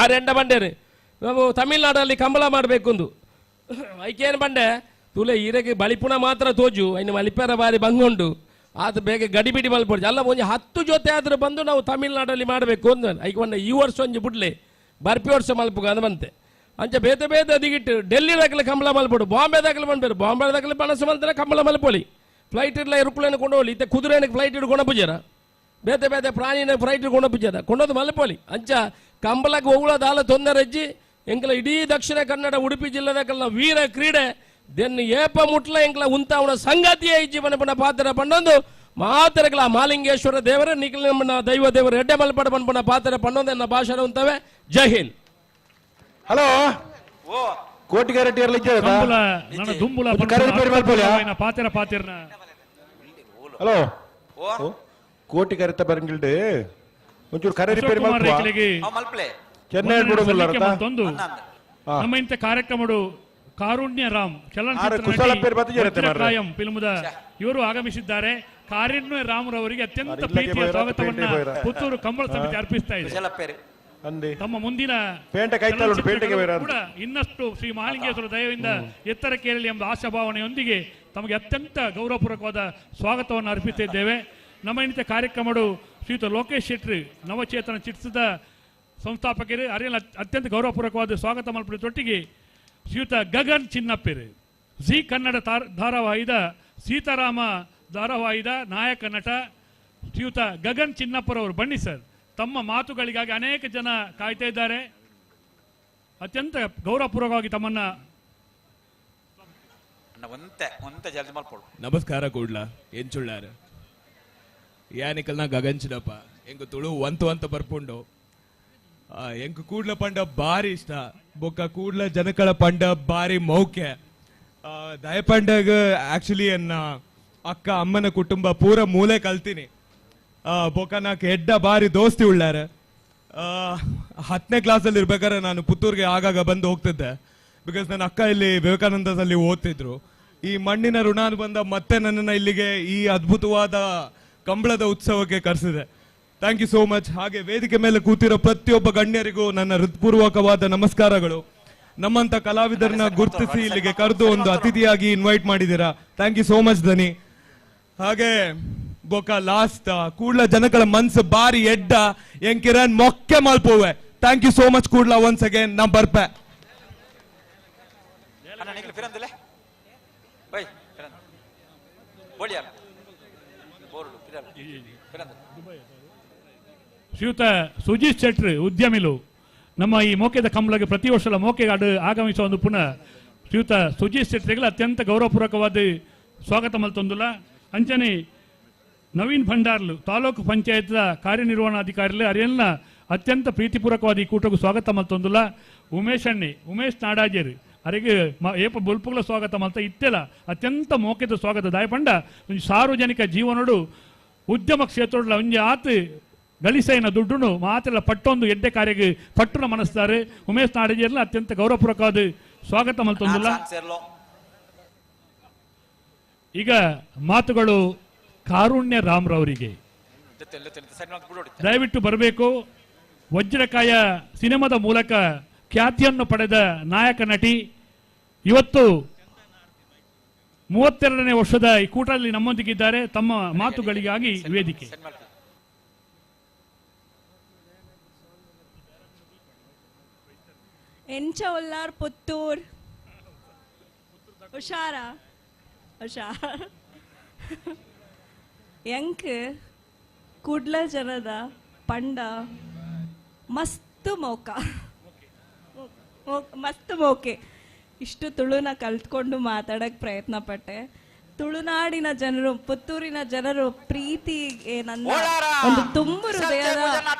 ಆ ರೆಂಡ ಬಂಡೇರು ನಾವು ತಮಿಳುನಾಡಲ್ಲಿ ಕಂಬಳ ಮಾಡಬೇಕು ಐಕೇನು ಬಂಡೆ ತುಲೆ ಈರೆಗೆ ಬಳಿಪುಣ ಮಾತ್ರ ತೋಜು ಇನ್ನು ಮಲಿಪೇರ ಬಾರಿ ಬಂಗುಂಡು ಆತ ಬೇಗ ಗಡಿಬಿಡಿ ಮಲ್ಪೋಡು ಅಲ್ಲ ಒಂದು 10 ಜೊತೆ ಆದರೂ ಬಂದು ನಾವು ತಮಿಳುನಾಡಲ್ಲಿ ಮಾಡಬೇಕು ಅಂದ ಐಕೆ ಬಂಡೆ ಈ ವರ್ಷ ಒಂಜಿ ಬಿಡ್ಲೆ ಬರ್ಪಿ ವರ್ಷ ಮಲ್ಪುಗ ಅಂದ ಬಂತೆ ಅಂಚೆ ಬೇತೆ ಬೇತೆ ದಿಗಿಟ್ಟು ಡೆಲ್ಲಿ ದಾಖಲೆ ಕಂಬಳ ಮಲ್ಪೋಡು ಬಾಂಬೆ ದಾಖಲೆ ಬಂದ್ಬೇರು ಬಾಂಬೆ ದಾಖಲೆ ಪಣಸು ಮಲ್ತಾರೆ ಕಂಬಳ ಮಲ್ಪೊಳಿ ಫ್ಲೈಟ್ ಇಡ್ಲ ಎರುಕುಲೇನು ಕೊಂಡೋಲಿ ಇತ್ತೆ ಕುದುರೆನ ಫ್ಲೈಟ್ ಇಡ್ಕೊಂಡ ಪೂಜಾರ ಬೇತೆ ಬೇತೆ ಪ್ರಾಣಿನ ಫ್ಲೈಟ್ ಇಡ್ಕೊಂಡ ಪೂಜಾರ ಕೊಂಡೋದು ಮಲ್ಪೊಲಿ ಅಂಚ ಕಂಬಳಕ್ಕೆ ಒವ್ಳ ದಾಲ ತೊಂದರೆ ಅಜ್ಜಿ ಎಂಕಲ ಇಡೀ ದಕ್ಷಿಣ ಕನ್ನಡ ಉಡುಪಿ ಜಿಲ್ಲೆದಾಕಲ್ಲ ವೀರ ಕ್ರೀಡೆ ದೆನ್ ಏಪ ಮುಟ್ಲ ಎಂಕಲ ಉಂತಾವಣ ಸಂಗತಿಯೇ ಜೀವನ ಪಣ ಪಾತ್ರ ಪಂಡೊಂದು ಮಾತರಗಳ ಮಾಲಿಂಗೇಶ್ವರ ದೇವರ ನಿಖಿಲ ನಮ್ಮ ದೈವ ದೇವರ ಎಡ್ಡೆ ಮಲ್ಪಡ ಪನ್ಪಣ ಪಾತ್ರ ಪಂಡೊಂದು ಎನ್ನ ಭಾಷಣ ಉಂತವೆ. ಜೈ ಹಿಂದ್. ಹಲೋ ಕೋಟಿಗಾರ ಪಾತ್ರ ಪಾತಿರ್ನ ಹಲೋ ಕೋಟಿ ಕರೆತ ಬರಂಗಿಲ್ಡೆ ಒಂಚೂರು ಕರೆ ರಿಪೇರಿ ಮಲ್ಪಲೆ ಚೆನ್ನೈ ನಮ್ಮ ಇಂಥ ಕಾರ್ಯಕ್ರಮಡು ಕಾರುಣ್ಯ ರಾಮ್ ಚಲನಚಿತ್ರ ಫಿಲ್ಮದ ಇವರು ಆಗಮಿಸಿದ್ದಾರೆ. ಕಾರುಣ್ಯ ರಾಮ್ ರವರಿಗೆ ಅತ್ಯಂತ ಪ್ರೀತಿಯ ಸ್ವಾಗತವನ್ನು ಪುತ್ತೂರು ಕಂಬಳ ಸಮಿತಿ ಅರ್ಪಿಸ್ತಾ ಇದೆ. ತಮ್ಮ ಮುಂದಿನ ಕೂಡ ಇನ್ನಷ್ಟು ಶ್ರೀ ಮಹಾಲಿಂಗೇಶ್ವರ ದಯವಿಂದ ಎತ್ತರಕ್ಕೇರಲಿ ಎಂಬ ಆಶಾಭಾವನೆಯೊಂದಿಗೆ ತಮಗೆ ಅತ್ಯಂತ ಗೌರವಪೂರ್ವಕವಾದ ಸ್ವಾಗತವನ್ನು ಅರ್ಪಿಸುತ್ತಿದ್ದೇವೆ. ನಮ್ಮ ಇನ್ನಿತ ಕಾರ್ಯಕ್ರಮಗಳು ಶ್ರೀಯುತ ಲೋಕೇಶ್ ಶೆಟ್ಟಿ ನವಚೇತನ ಚಿಟ್ಸದ ಸಂಸ್ಥಾಪಕರು ಅರಿಯಲ್ ಅತ್ಯಂತ ಗೌರವಪೂರ್ವಕವಾದ ಸ್ವಾಗತ ಮಲ್ಪಡೊಟ್ಟಿಗೆ ಶ್ರೀಯುತ ಗಗನ್ ಚಿನ್ನಪ್ಪೇರು ಜಿ ಕನ್ನಡ ಧಾರಾವಾಹಿದ ಸೀತಾರಾಮ ಧಾರಾವಾಹಿದ ನಾಯಕ ನಟ ಶ್ರೀಯುತ ಗಗನ್ ಚಿನ್ನಪ್ಪರವರು ಬನ್ನಿ ಸರ್. ತಮ್ಮ ಮಾತುಗಳಿಗಾಗಿ ಅನೇಕ ಜನ ಕಾಯ್ತಾ ಇದ್ದಾರೆ. ಅತ್ಯಂತ ಗೌರವಪೂರ್ವಕವಾಗಿ ತಮ್ಮನ್ನ ನಮಸ್ಕಾರ ಕೂಡ್ಲ ಎಂಚುಳ್ಳಾರು ಯಾನಿಕಲ್ನ ಗಗನ್ ಚಿನ್ನಪ್ಪ ಎಂಕು ತುಳು ಒಂತು ಅಂತ ಬರ್ಪುಂಡು. ಎಂಕು ಕೂಡ್ಲ ಪಂಡ ಭಾರಿ ಇಷ್ಟ ಬೊಕ್ಕ ಕೂಡ್ಲ ಜನಕಳ ಪಂಡ ಭಾರಿ ಮೌಕೆ ದಯಪಂಡಗ ಆಕ್ಚುಲಿ ಎನ್ನ ಅಕ್ಕ ಅಮ್ಮನ ಕುಟುಂಬ ಪೂರ ಮೂಲೆ ಕಲ್ತೀನಿ. ಬೊಕ್ಕ ನಾಕ್ ಎಡ್ಡ ಬಾರಿ ದೋಸ್ತಿ ಉಳ್ಳಾರೆ. 10ನೇ ಕ್ಲಾಸಲ್ಲಿ ಇರ್ಬೇಕಾದ್ರೆ ನಾನು ಪುತ್ತೂರಿಗೆ ಆಗಾಗ ಬಂದು ಹೋಗ್ತಿದ್ದೆ, because ನನ್ನ ಅಕ್ಕ ಇಲ್ಲಿ ವಿವೇಕಾನಂದದಲ್ಲಿ ಓದ್ತಿದ್ರು. ಈ ಮಣ್ಣಿನ ಋಣಾನುಬಂಧ ಮತ್ತೆ ನನ್ನನ್ನು ಇಲ್ಲಿಗೆ ಈ ಅದ್ಭುತವಾದ ಕಂಬಳದ ಉತ್ಸವಕ್ಕೆ ಕರೆಸಿದೆ. Thank you so much. ಹಾಗೆ ವೇದಿಕೆ ಮೇಲೆ ಕೂತಿರೋ ಪ್ರತಿಯೊಬ್ಬ ಗಣ್ಯರಿಗೂ ನನ್ನ ಹೃತ್ಪೂರ್ವಕವಾದ ನಮಸ್ಕಾರಗಳು. ನಮ್ಮಂತ ಕಲಾವಿದರನ್ನ ಗುರುತಿಸಿ ಇಲ್ಲಿಗೆ ಕರೆದು ಒಂದು ಅತಿಥಿಯಾಗಿ ಇನ್ವೈಟ್ ಮಾಡಿದ್ದೀರಾ, thank you so much ದನಿ. ಹಾಗೆ ಬೊಕ ಲಾಸ್ಟ್ ಕೂಡ್ಲ ಜನಗಳ ಮನ್ಸು ಬಾರಿ ಎಡ್ಡ ಎಂಕಿರನ್ ಮೊಕ್ಕೆ ಮಲ್ಪೋವೆ. Thank you so much Kudla once again. ನಾ ಬರ್ಪೆ. ಶ್ರೀಯುತ ಸುಜೀತ್ ಶೆಟ್ರು ಉದ್ಯಮಿಲು ನಮ್ಮ ಈ ಮೋಕೆದ ಕಂಬಳಗೆ ಪ್ರತಿ ವರ್ಷದ ಮೋಕೆಗಾಡು ಆಗಮಿಸುವ ಒಂದು ಪುನಃ ಶ್ರೀಯುತ ಸುಜೀತ್ ಶೆಟ್ರಿಗಳ ಅತ್ಯಂತ ಗೌರವಪೂರ್ವಕವಾದ ಸ್ವಾಗತ ಮಲ್ತೊಂದುಲ್ಲ. ಅಂಚನೆ ನವೀನ್ ಭಂಡಾರ್ಲು ತಾಲೂಕು ಪಂಚಾಯತ್ದ ಕಾರ್ಯನಿರ್ವಹಣಾಧಿಕಾರಿಗಳು ಅರಿಯನ್ನ ಅತ್ಯಂತ ಪ್ರೀತಿಪೂರ್ವಕವಾದ ಈ ಕೂಟಕ್ಕೂ ಸ್ವಾಗತ ಮಲ್ತೊಂದುಲ್ಲ. ಉಮೇಶ್ ಅಣ್ಣೆ ಉಮೇಶ್ ನಾಡಾಜೇರು ಅರೆಗೆ ಏಪ ಬೊಲ್ಪುಗಳ ಸ್ವಾಗತ ಮಲ್ತ ಇತ್ತೆಲ್ಲ ಅತ್ಯಂತ ಮೋಕೆದ ಸ್ವಾಗತ ದಾಯಪಂಡ ಒಂಜಿ ಸಾರ್ವಜನಿಕ ಜೀವನೋಡು ಉದ್ಯಮ ಕ್ಷೇತ್ರೋಡ್ಲ ಒಂಜಿ ಆತು ಗಳಿಸೈನ ದುಡ್ಡುನು ಮಾತೆಲ್ಲ ಪಟ್ಟೊಂದು ಎಡ್ಡೆ ಕಾರ್ಯಕ್ಕೆ ಪಟ್ಟುನ ಮನಸ್ತಾರೆ. ಉಮೇಶ್ ನಾಡೇಜರ್ಲ ಅತ್ಯಂತ ಗೌರವಪೂರ್ವಕವಾದ ಸ್ವಾಗತ ಮಲ್ತೊಂದುಲ್ಲ. ಈಗ ಮಾತುಗಳು ಕಾರುಣ್ಯ ರಾಮ್ರವರಿಗೆ ದಯವಿಟ್ಟು ಬರಬೇಕು. ವಜ್ರಕಾಯ ಸಿನಿಮಾದ ಮೂಲಕ ಖ್ಯಾತಿಯನ್ನು ಪಡೆದ ನಾಯಕ ನಟಿ ಇವತ್ತು 32ನೇ ವರ್ಷದ ಈ ಕೂಟದಲ್ಲಿ ನಮ್ಮೊಂದಿಗಿದ್ದಾರೆ. ತಮ್ಮ ಮಾತುಗಳಿಗಾಗಿ ವೇದಿಕೆ. ಎಂಚ ಉಲ್ಲಾರ್ ಪುತ್ತೂರ್ ಹುಷಾರ ಹುಷಾರ್ ಎಂಕ್ ಕುಡ್ಲ ಜನದ ಪಂಡ ಮಸ್ತ್ ಮೋಕ ಮಸ್ತ್ ಮೋಕೆ. ಇಷ್ಟು ತುಳುನ ಕಲ್ತ್ಕೊಂಡು ಮಾತಾಡೋಕ್ಕೆ ಪ್ರಯತ್ನ ಪಟ್ಟೆ. ತುಳುನಾಡಿನ ಜನರು ಪುತ್ತೂರಿನ ಜನರು ಪ್ರೀತಿ ನನ್ನ ಒಂದು ತುಂಬ ಹೃದಯದ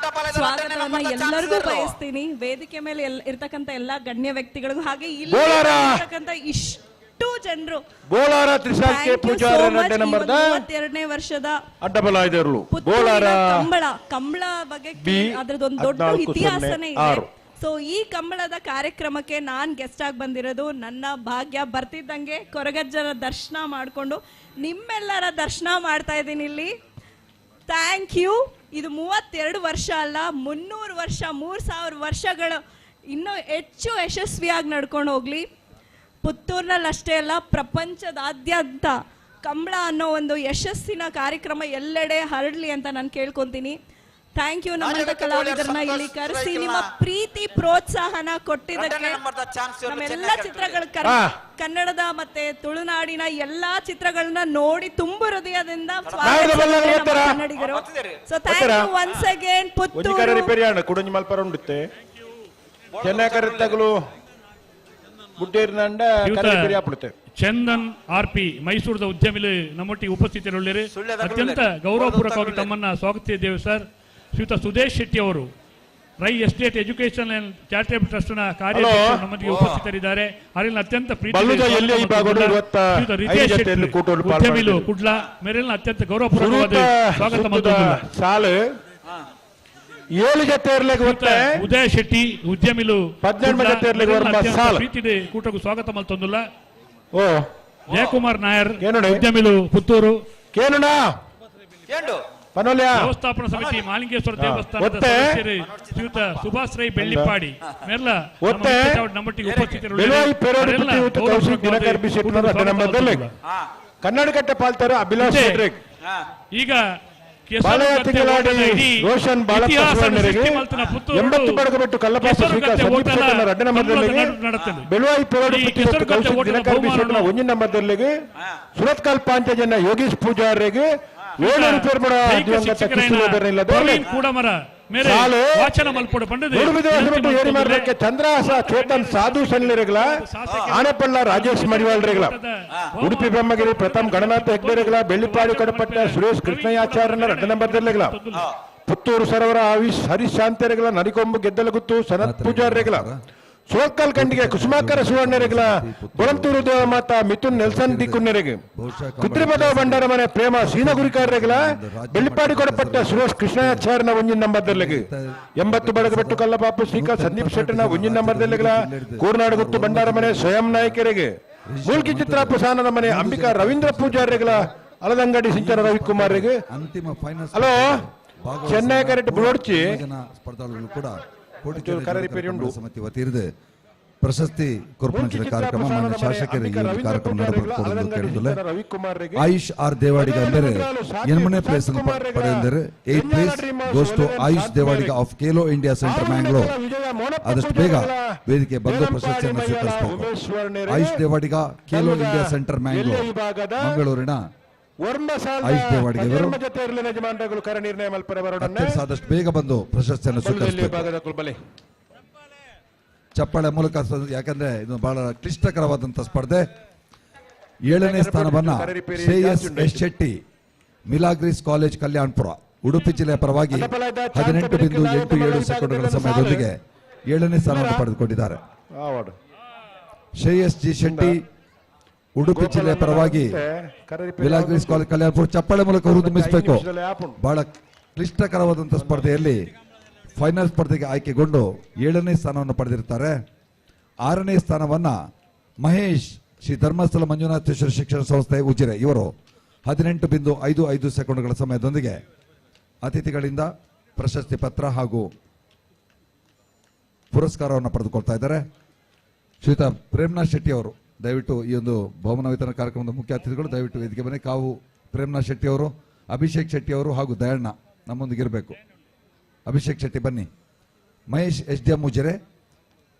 ಸ್ವಾಗತವನ್ನ ಎಲ್ಲರಿಗೂ ಬಯಸ್ತೀನಿ. ವೇದಿಕೆ ಮೇಲೆ ಇರ್ತಕ್ಕಂಥ ಎಲ್ಲಾ ಗಣ್ಯ ವ್ಯಕ್ತಿಗಳಿಗೂ ಹಾಗೆ ಇಲ್ಲಿ ಇರ್ತಕ್ಕಂಥ ಇಷ್ಟು ಜನರು 32ನೇ ವರ್ಷದ ಕಂಬಳ ಕಂಬಳ ಬಗ್ಗೆ ಅದ್ರದ್ದೊಂದು ದೊಡ್ಡ ಇತಿಹಾಸನೇ ಇದೆ. ಸೊ ಈ ಕಂಬಳದ ಕಾರ್ಯಕ್ರಮಕ್ಕೆ ನಾನು ಗೆಸ್ಟ್ ಆಗಿ ಬಂದಿರೋದು ನನ್ನ ಭಾಗ್ಯ. ಬರ್ತಿದ್ದಂಗೆ ಕೊರಗಜ್ಜನ ದರ್ಶನ ಮಾಡಿಕೊಂಡು ನಿಮ್ಮೆಲ್ಲರ ದರ್ಶನ ಮಾಡ್ತಾ ಇದ್ದೀನಿ ಇಲ್ಲಿ. Thank you. ಇದು 32 ವರ್ಷ ಅಲ್ಲ, 300 ವರ್ಷ, 3000 ವರ್ಷಗಳು ಇನ್ನೂ ಹೆಚ್ಚು ಯಶಸ್ವಿಯಾಗಿ ನಡ್ಕೊಂಡು ಹೋಗಲಿ. ಪುತ್ತೂರಿನಲ್ಲಿ ಅಷ್ಟೇ ಅಲ್ಲ, ಪ್ರಪಂಚದಾದ್ಯಂತ ಕಂಬಳ ಅನ್ನೋ ಒಂದು ಯಶಸ್ಸಿನ ಕಾರ್ಯಕ್ರಮ ಎಲ್ಲೆಡೆ ಹರಡಲಿ ಅಂತ ನಾನು ಕೇಳ್ಕೊತೀನಿ. Thank you. ನಮ್ಮ ಕಲಾವಿದರನ್ನ ಇಲ್ಲಿ ಕರೆಸಿ ನಿಮ್ಮ ಪ್ರೀತಿ ಪ್ರೋತ್ಸಾಹನ ಕೊಟ್ಟಿದ್ದಕ್ಕೆ ನಮ್ಮೆಲ್ಲ ಚಿತ್ರಗಳು ಕನ್ನಡದ ಮತ್ತೆ ತುಳುನಾಡಿನ ಎಲ್ಲಾ ಚಿತ್ರಗಳನ್ನ ನೋಡಿ ತುಂಬ ಹೃದಯದಿಂದ ಕನ್ನಡಿಗರು. So thank you once again Puttur. Chandan R P ಮೈಸೂರದ ಉದ್ಯಮಿಲು ನಮ್ಮೊಟ್ಟಿಗೆ ಉಪಸ್ಥಿತರುಳ್ಳಿರಿ. ಅತ್ಯಂತ ಗೌರವಪೂರ್ವಕವಾಗಿ ತಮ್ಮನ್ನ ಸ್ವಾಗತಿಸಿದ್ದೇವೆ ಸರ್. ಶ್ರೀಯುತ ಸುದೇಶ್ ಶೆಟ್ಟಿ ಅವರು Rai estate education and charitable ಟ್ರಸ್ಟ್ನ ಕಾರ್ಯಾಧ್ಯಕ್ಷರು ನಮ್ಮೊಂದಿಗೆ ಉಪಸ್ಥಿತರಿದ್ದಾರೆ. ಅವರಲ್ಲಿ ಅತ್ಯಂತ ಪ್ರೀತಿ ರಿತೇಶ್ ಶೆಟ್ಟಿ ಉದ್ಯಮಿಲು ಕುಡ್ಲ ಮೇರೆಲ್ಲ ಅತ್ಯಂತ ಗೌರವಪೂರ್ವಕವಾದ ಸ್ವಾಗತ. 7 ಜತೆ ಇರ್ಲಿಕ್ಕೆ ಒತ್ತೆ ಉದಯ ಶೆಟ್ಟಿ ಉದ್ಯಮಿಲು 18 ಜತೆ ಇರ್ಲಿಕ್ಕೆ ವರ್ಮ ಸಾಲ್ ಪ್ರೀತಿದೆ ಕೂಟಕ್ಕೂ ಸ್ವಾಗತ ಮಲ್ತೊಂದುಲ್ಲ. ಓ ಜಯಕುಮಾರ್ ನಾಯರ್ ಉದ್ಯಮಿಲು ಪುತ್ತೂರು ಕೇನುಣ ವ್ಯವಸ್ಥಾಪನಾ ಸಮಿತಿ ಮಾಲಿಂಗೇಶ್ವರ ದೇವಸ್ಥಾನದ ಸದಸ್ಯರು ಶ್ರೀಯುತ ಸುಭಾಷ್ ರೈ ಬೆಳ್ಳಿಪಾಡಿ ಮೇರ್ಲ ನಮ್ಮೊಟ್ಟಿಗೆ ಉಪಸ್ಥಿತರು. ಕನ್ನಡಕಟ್ಟೆ ಪಾಲ್ತಾರ ಅಭಿಲಾಷ್ ಈಗ ರೋಷನ್ ಬಾಲಪ್ಪ 80 ಬಡಗಬೆಟ್ಟು ಕಲ್ಲಪ್ಪ ಎರಡನೇ ನಂಬರ್ದಲ್ಲಿ ಬೆಳುವಾಯಿ ಪೆರೋಡು ಕೌಶಿಕ್ ದಿನಕರ್ ಬಿ ಶೆಟ್ಟನ 1 ನಂಬರ್ದಲ್ಲಿ ಸುರತ್ಕಲ್ ಪಾಂಚಜನ ಯೋಗೀಶ್ ಪೂಜಾರಿಗೆ 7 ರಿಪೇರ್ ಮಾಡೋ ದಿವಂಗತ ಚಂದ್ರಹಾಸ ಚೇತನ್ ಸಾಧು ಸಣ್ಣಿರಗಲ ಆನೆಪಳ್ಳ ರಾಜೇಶ್ ಮಡಿವಾಳ್ರಿಗಳ ಉಡುಪಿ ಬ್ರಹ್ಮಗಿರಿ ಪ್ರಥಮ್ ಗಣನಾಥ ಹೆಗ್ಡೆರೆಗಳ ಬೆಳ್ಳಿಪಾಡಿ ಕಡಪಟ್ಟ ಸುರೇಶ್ ಕೃಷ್ಣಯಾಚಾರ್ಯನ 2 ನಂಬರ್ದಲ್ಲಿಗಳ ಪುತ್ತೂರು ಸರೋವರ ಆವಿಶ್ ಹರೀಶ್ ಶಾಂತರೆಗಳ ನರಿಕೊಂಬು ಗೆದ್ದಲಗುತ್ತು ಸನತ್ ಪೂಜಾರ್ರೆಗಳ ಸೋಲ್ಕಲ್ ಖಂಡಿಗೆ ಕುಸುಮಾಕರ ಸುವರ್ಣರೆಗಳ ಬೊಳಂತೂರು ದೇವಮಾತಾ ಮಿಥುನ್ ನೆಲ್ಸನ್ ದಿಕ್ಕುನ್ನೆರೆಗೆ ಕೃತ್ರಿಮದ ಭಂಡಾರ ಮನೆ ಪ್ರೇಮ ಸೀನಗುರಿಕಾರರೆಗಳ ಬೆಳ್ಳಿಪಾಡಿ ಕೊಡಪಟ್ಟ ಸುರೇಶ್ ಕೃಷ್ಣಾಚಾರ್ಯನ 1 ನಂಬರ್ದಲ್ಲಿಗೆ 80 ಬಡಗಬೆಟ್ಟು ಕಲ್ಲಪಾಪು ಶ್ರೀಕಾ ಸಂದೀಪ್ ಶೆಟ್ಟನ 1 ನಂಬರ್ದಲ್ಲಿಗಳ ಕೂರ್ನಾಡುಗುತ್ತು ಭಂಡಾರ ಮನೆ ಸ್ವಯಂ ನಾಯಕರಿಗೆ ಮೂಲ್ಕಿ ಚಿತ್ರಾಪು ಸಾನದ ಮನೆ ಅಂಬಿಕಾ ರವೀಂದ್ರ ಪೂಜಾರಿಗಳ ಅಲದಂಗಡಿ ಸಿಂಚನ ರವಿಕುಮಾರ್ರಿಗೆ. ಅಂತಿಮ ಫೈನಲ್ ಹಲೋ ಚೆನ್ನೈ ಕರೆಕ್ಟ್ ಬುಡೋಡ್ಚಿ ಸ್ಪರ್ಧಾಳುಗಳು ಕೂಡ ಸಮಿತಿ ವತಿಯಿಂದ ಪ್ರಶಸ್ತಿ ಕೊರ್ಪಣೆ ಕಾರ್ಯಕ್ರಮ ಮಾನ್ಯ ಶಾಸಕರಿಗೆ ಈ ಕಾರ್ಯಕ್ರಮ ನಡೆದುಕೊಂಡು ಕೇಳಿದಲ್ಲ. ಆಯುಷ್ ಆರ್ ದೇವಾಡಿಗ ಅಂದರೆ 8ನೇ ಪ್ಲೇಸ್ ಅನ್ನು ಪಡೆದಿದ್ದಾರೆ. 8th place goes to Ayush Devadiga of Khelo India centre Mangalore. ಆದಷ್ಟು ಬೇಗ ವೇದಿಕೆ ಬಂದು ಪ್ರಶಸ್ತಿಯನ್ನು ಸ್ವೀಕರಿಸಬೇಕು. Ayush Devadiga, Khelo India centre Mangalore, ಮಂಗಳೂರಿನ ಆಯುಷ್ ದೇವಾಡಿಗ ಇವರು ಆದಷ್ಟು ಬೇಗ ಬಂದು ಪ್ರಶಸ್ತಿಯನ್ನು ಸ್ವೀಕರಿಸಬೇಕು. ಚಪ್ಪಾಳೆ ಮೂಲಕ, ಯಾಕಂದ್ರೆ ಇದು ಬಹಳ ಕ್ಲಿಷ್ಟಕರವಾದಂತಹ ಸ್ಪರ್ಧೆ. 7ನೇ ಸ್ಥಾನವನ್ನ Shreyas S Shetty, Milagres college, Kalyanpura, Udupi ಜಿಲ್ಲೆಯ ಪರವಾಗಿ 18.87 ಸೆಕೆಂಡ್ಗಳ ಸಮಯದೊಂದಿಗೆ 7ನೇ ಸ್ಥಾನವನ್ನು ಪಡೆದುಕೊಂಡಿದ್ದಾರೆ. ಶ್ರೇಯಸ್ ಜಿ ಶೆಟ್ಟಿ, ಉಡುಪಿ ಜಿಲ್ಲೆಯ ಪರವಾಗಿ ಮಿಲಾಗ್ರಿಸ್ ಕಾಲೇಜ್, ಕಲ್ಯಾಣಪುರ. ಚಪ್ಪಾಳೆ ಮೂಲಕ ಹುರಿದುಂಬಿಸಬೇಕು. ಬಹಳ ಕ್ಲಿಷ್ಟಕರವಾದಂತಹ ಸ್ಪರ್ಧೆಯಲ್ಲಿ ಫೈನಲ್ ಸ್ಪರ್ಧೆಗೆ ಆಯ್ಕೆಗೊಂಡು 7ನೇ ಸ್ಥಾನವನ್ನು ಪಡೆದಿರ್ತಾರೆ. 6ನೇ ಸ್ಥಾನವನ್ನ ಮಹೇಶ್, ಶ್ರೀ ಧರ್ಮಸ್ಥಳ ಮಂಜುನಾಥೇಶ್ವರ ಶಿಕ್ಷಣ ಸಂಸ್ಥೆ, ಉಜಿರೆ ಇವರು 18.55 ಸೆಕೆಂಡ್ಗಳ ಸಮಯದೊಂದಿಗೆ ಅತಿಥಿಗಳಿಂದ ಪ್ರಶಸ್ತಿ ಪತ್ರ ಹಾಗೂ ಪುರಸ್ಕಾರವನ್ನು ಪಡೆದುಕೊಳ್ತಾ ಇದ್ದಾರೆ. ಶ್ರೀಯುತ ಪ್ರೇಮ್ನಾಥ್ ಶೆಟ್ಟಿ ಅವರು ದಯವಿಟ್ಟು ಈ ಒಂದು ಬಹುಮಾನ ವಿತರಣಾ ಕಾರ್ಯಕ್ರಮದ ಮುಖ್ಯ ಅತಿಥಿಗಳು ದಯವಿಟ್ಟು ವೇದಿಕೆ ಬನ್ನಿ. ಕಾವು ಪ್ರೇಮ್ನಾಥ್ ಶೆಟ್ಟಿ ಅವರು, ಅಭಿಷೇಕ್ ಶೆಟ್ಟಿ ಅವರು ಹಾಗೂ ದಯಣ್ಣ ನಮ್ಮೊಂದಿಗೆ ಇರಬೇಕು. ಅಭಿಷೇಕ್ ಶೆಟ್ಟಿ ಬನ್ನಿ. Mahesh S D M Ujire.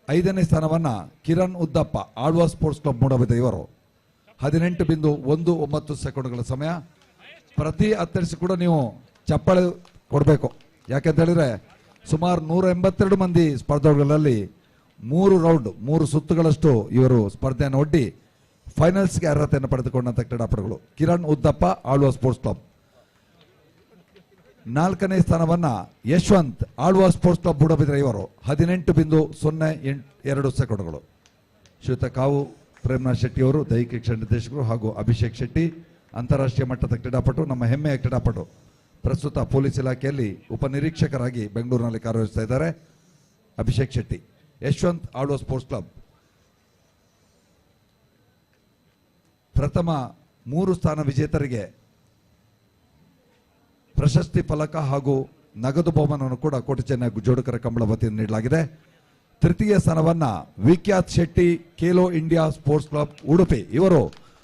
5ನೇ ಸ್ಥಾನವನ್ನು ಕಿರಣ್ ಉದ್ದಪ್ಪ, ಆಳ್ವಾ ಸ್ಪೋರ್ಟ್ಸ್ ಕ್ಲಬ್ ಮೂಡಬಿದ್ದೆ ಇವರು 18.19 ಸೆಕೆಂಡ್ಗಳ ಸಮಯ. ಪ್ರತಿ ಅಥ್ಲೆಟ್ಸ್ ಕೂಡ ನೀವು ಚಪ್ಪಾಳೆ ಕೊಡಬೇಕು. ಯಾಕೆಂತ ಹೇಳಿದ್ರೆ ಸುಮಾರು 182 ಮಂದಿ ಸ್ಪರ್ಧಾಳುಗಳಲ್ಲಿ 3 ರೌಂಡ್ 3 ಸುತ್ತುಗಳಷ್ಟು ಇವರು ಸ್ಪರ್ಧೆಯನ್ನು ಒಡ್ಡಿ ಫೈನಲ್ಸ್ಗೆ ಅರ್ಹತೆಯನ್ನು ಪಡೆದುಕೊಂಡಂಥ ಕ್ರೀಡಾಪಟುಗಳು. Kiran Uddappa, Alva sports club. 4ನೇ ಸ್ಥಾನವನ್ನ ಯಶವಂತ್, ಆಳ್ವಾ ಸ್ಪೋರ್ಟ್ಸ್ ಕ್ಲಬ್ ಮೂಡಬಿದ್ರೆ ಇವರು 18.02 ಸೆಕೆಂಡ್ಗಳು. ಶ್ರೀಯುತ ಕಾವು ಪ್ರೇಮ್ನಾಥ್ ಶೆಟ್ಟಿ ಅವರು, ದೈಹಿಕ ಶಿಕ್ಷಣ ನಿರ್ದೇಶಕರು, ಹಾಗೂ ಅಭಿಷೇಕ್ ಶೆಟ್ಟಿ, ಅಂತಾರಾಷ್ಟ್ರೀಯ ಮಟ್ಟದ ಕ್ರೀಡಾಪಟು, ನಮ್ಮ ಹೆಮ್ಮೆಯ ಕ್ರೀಡಾಪಟು, ಪ್ರಸ್ತುತ ಪೊಲೀಸ್ ಇಲಾಖೆಯಲ್ಲಿ ಉಪನಿರೀಕ್ಷಕರಾಗಿ ಬೆಂಗಳೂರಿನಲ್ಲಿ ಕಾರ್ಯನಿರ್ವಹಿಸ್ತಾ ಇದ್ದಾರೆ. Abhishek Shetty, Yashwant, Alva sports club. ಪ್ರಥಮ 3 ಸ್ಥಾನ ವಿಜೇತರಿಗೆ ಪ್ರಶಸ್ತಿ ಫಲಕ ಹಾಗೂ ನಗದು ಬಹುಮಾನವನ್ನು ಕೂಡ ಕೋಟಿ ಚೆನ್ನೈ ಜೋಡುಕರ ಕಂಬಳ ವತಿಯಿಂದ ನೀಡಲಾಗಿದೆ. ತೃತೀಯ ಸ್ಥಾನವನ್ನ Vikhyat Shetty, Khelo India sports club, Udupi ಇವರು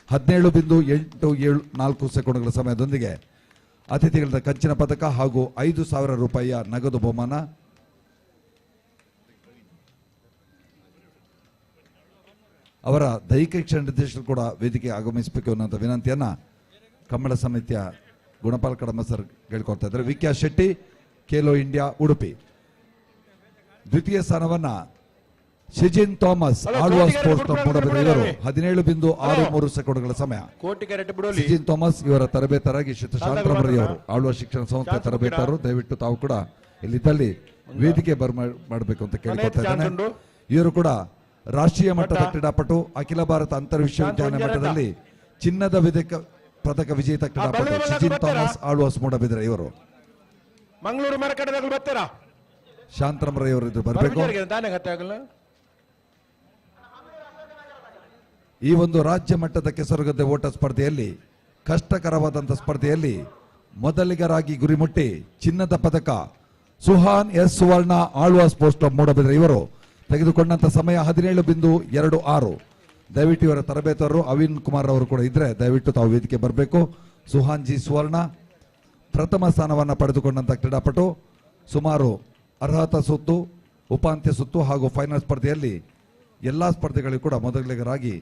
17.874 ಸೆಕೆಂಡ್ಗಳ ಸಮಯದೊಂದಿಗೆ ಅತಿಥಿಗಳಿಂದ ಕಂಚಿನ ಪದಕ ಹಾಗೂ 5,000 ರೂಪಾಯಿಯ ನಗದು ಬಹುಮಾನ. ಅವರ ದೈಹಿಕ ಶಿಕ್ಷಣ ನಿರ್ದೇಶಕರು ಕೂಡ ವೇದಿಕೆ ಆಗಮಿಸಬೇಕು ಅನ್ನುವಂಥ ವಿನಂತಿಯನ್ನ ಕಂಬಳ ಸಮಿತಿಯ ಗುಣಪಾಲ್ ಕಡಂಬ ಸರ್ ಕೇಳ್ಕೊಳ್ತಾ ಇದ್ದಾರೆ. ವಿಖ್ಯಾತ್ ಶೆಟ್ಟಿ, ಖೇಲೋ ಇಂಡಿಯಾ, ಉಡುಪಿ. ದ್ವಿತೀಯ ಸ್ಥಾನವನ್ನ Shijin Thomas, Alva sports club, Moodbidri ಇವರು 17.63 ಸೆಕೆಂಡ್ಗಳ ಸಮಯ. ಶಿಜಿನ್ ಥಾಮಸ್ ಇವರ ತರಬೇತರಾಗಿ ಶ್ರೀ ಶಾಂತರಾಮಯ್ಯ ಅವರು, ಆಳ್ವಾ ಶಿಕ್ಷಣ ಸಂಸ್ಥೆ ತರಬೇತರು, ದಯವಿಟ್ಟು ತಾವು ಕೂಡ ಇಲ್ಲಿದ್ದಲ್ಲಿ ವೇದಿಕೆ ಬರ್ ಮಾಡಬೇಕು ಅಂತ ಕೇಳಿಕೊಳ್ತಾ ಇದ್ದಾನೆ. ಇವರು ಕೂಡ ರಾಷ್ಟ್ರೀಯ ಮಟ್ಟದ ಕ್ರೀಡಾಪಟು, ಅಖಿಲ ಭಾರತ ಅಂತರ್ ವಿಶ್ವವಿದ್ಯಾಲಯ ಮಟ್ಟದಲ್ಲಿ ಚಿನ್ನದ ಪದಕ ವಿಜೇತ ಕ್ರೀಡಾಪಟು ಶಿಜಿನ್ ಥಾಮಸ್, ಆಳ್ವಾಸ್ ಮೂಡಬಿದ್ರೆ ಇವರು. ಮಂಗಳೂರು ಮರಕಡದಾಗಲು ಬರ್ತಾರಾ? ಶಾಂತರಾಮ್ ರೈ ಅವರು ಬರಬೇಕು. ಈ ಒಂದು ರಾಜ್ಯ ಮಟ್ಟದ ಕೆಸರುಗದ್ದೆ ಓಟ ಸ್ಪರ್ಧೆಯಲ್ಲಿ ಕಷ್ಟಕರವಾದಂಥ ಸ್ಪರ್ಧೆಯಲ್ಲಿ ಮೊದಲಿಗರಾಗಿ ಗುರಿ ಮುಟ್ಟಿ ಚಿನ್ನದ ಪದಕ Suhan S Suvarna Alva sports club Moodbidri ಇವರು ತೆಗೆದುಕೊಂಡಂತ ಸಮಯ 17.26. ದಯವಿಟ್ಟು ಇವರ ತರಬೇತರು ಅವಿನ್ ಕುಮಾರ್ ಅವರು ಕೂಡ ಇದ್ರೆ ದಯವಿಟ್ಟು ತಾವು ವೇದಿಕೆ ಬರಬೇಕು. ಸುಹಾನ್ ಜಿ ಸುವರ್ಣ ಪ್ರಥಮ ಸ್ಥಾನವನ್ನು ಪಡೆದುಕೊಂಡಂತ ಕ್ರೀಡಾಪಟು. ಸುಮಾರು ಅರ್ಹತಾ ಸುತ್ತು, ಉಪಾಂತ್ಯ ಸುತ್ತು ಹಾಗೂ ಫೈನಲ್ ಸ್ಪರ್ಧೆಯಲ್ಲಿ ಎಲ್ಲ ಸ್ಪರ್ಧೆಗಳಿಗೂ ಕೂಡ ಮೊದಲಿಗರಾಗಿ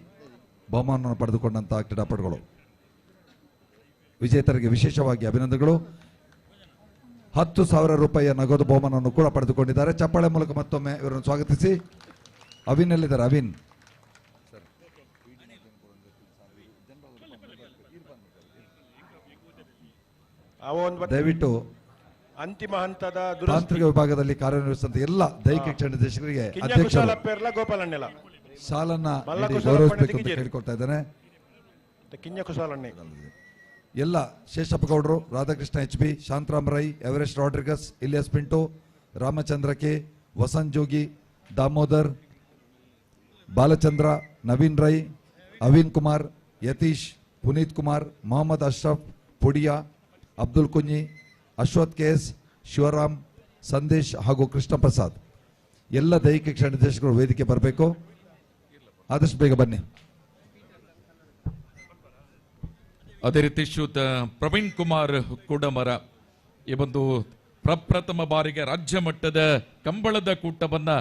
ಬಹುಮಾನವನ್ನು ಪಡೆದುಕೊಂಡಂತಹ ಕ್ರೀಡಾಪಟುಗಳು. ವಿಜೇತರಿಗೆ ವಿಶೇಷವಾಗಿ ಅಭಿನಂದನೆಗಳು. 10,000 ರೂಪಾಯಿಯ ನಗದು ಬಹುಮಾನವನ್ನು ಕೂಡ ಪಡೆದುಕೊಂಡಿದ್ದಾರೆ. ಚಪ್ಪಾಳೆ ಮೂಲಕ ಮತ್ತೊಮ್ಮೆ ಇವರನ್ನು ಸ್ವಾಗತಿಸಿ. ಅವಿನ್ ಎಲ್ಲಿದ್ದಾರೆ? ಅವಿನ್ ದಯವಿಟ್ಟು ಅಂತಿಮ ಹಂತದ ತಾಂತ್ರಿಕ ವಿಭಾಗದಲ್ಲಿ ಕಾರ್ಯನಿರ್ವಹಿಸಿದಂತ ಎಲ್ಲ ದೈಹಿಕ ಶಿಕ್ಷಣ ನಿರ್ದೇಶಕರಿಗೆ ಅಧ್ಯಕ್ಷರು ಶಾಲನ್ನ ಗೌರವಿಸಬೇಕು ಅಂತ ಕೇಳಿಕೊಳ್ತಾ ಇದ್ದೇನೆ. ಎಲ್ಲ ಶೇಷಪ್ಪ ಗೌಡರು, Radhakrishna H B, Shantaram Rai, Everest Rodrigues, Ilyas Pinto, Ramachandra K, Vasant Jogi, Damodar, Balachandra, Naveen Rai, Aveen Kumar, Yatish, Puneeth Kumar, Mohammed Ashraf Pudiya, Abdul Kunhi, Ashwath KS, Shivaram, Sandesh ಹಾಗೂ ಕೃಷ್ಣ ಪ್ರಸಾದ್. ಎಲ್ಲ ದೈಹಿಕ ಶಿಕ್ಷಣ ನಿರ್ದೇಶಕರು ವೇದಿಕೆ ಬರಬೇಕು. ಆದಷ್ಟು ಬೇಗ ಬನ್ನಿ. ಅದೇ ರೀತಿ ಶ್ರೀಯುತ ಪ್ರವೀಣ್ ಕುಮಾರ್ ಕೂಡಮರ ಈ ಒಂದು ಪ್ರಪ್ರಥಮ ಬಾರಿಗೆ ರಾಜ್ಯ ಮಟ್ಟದ ಕಂಬಳದ ಕೂಟವನ್ನ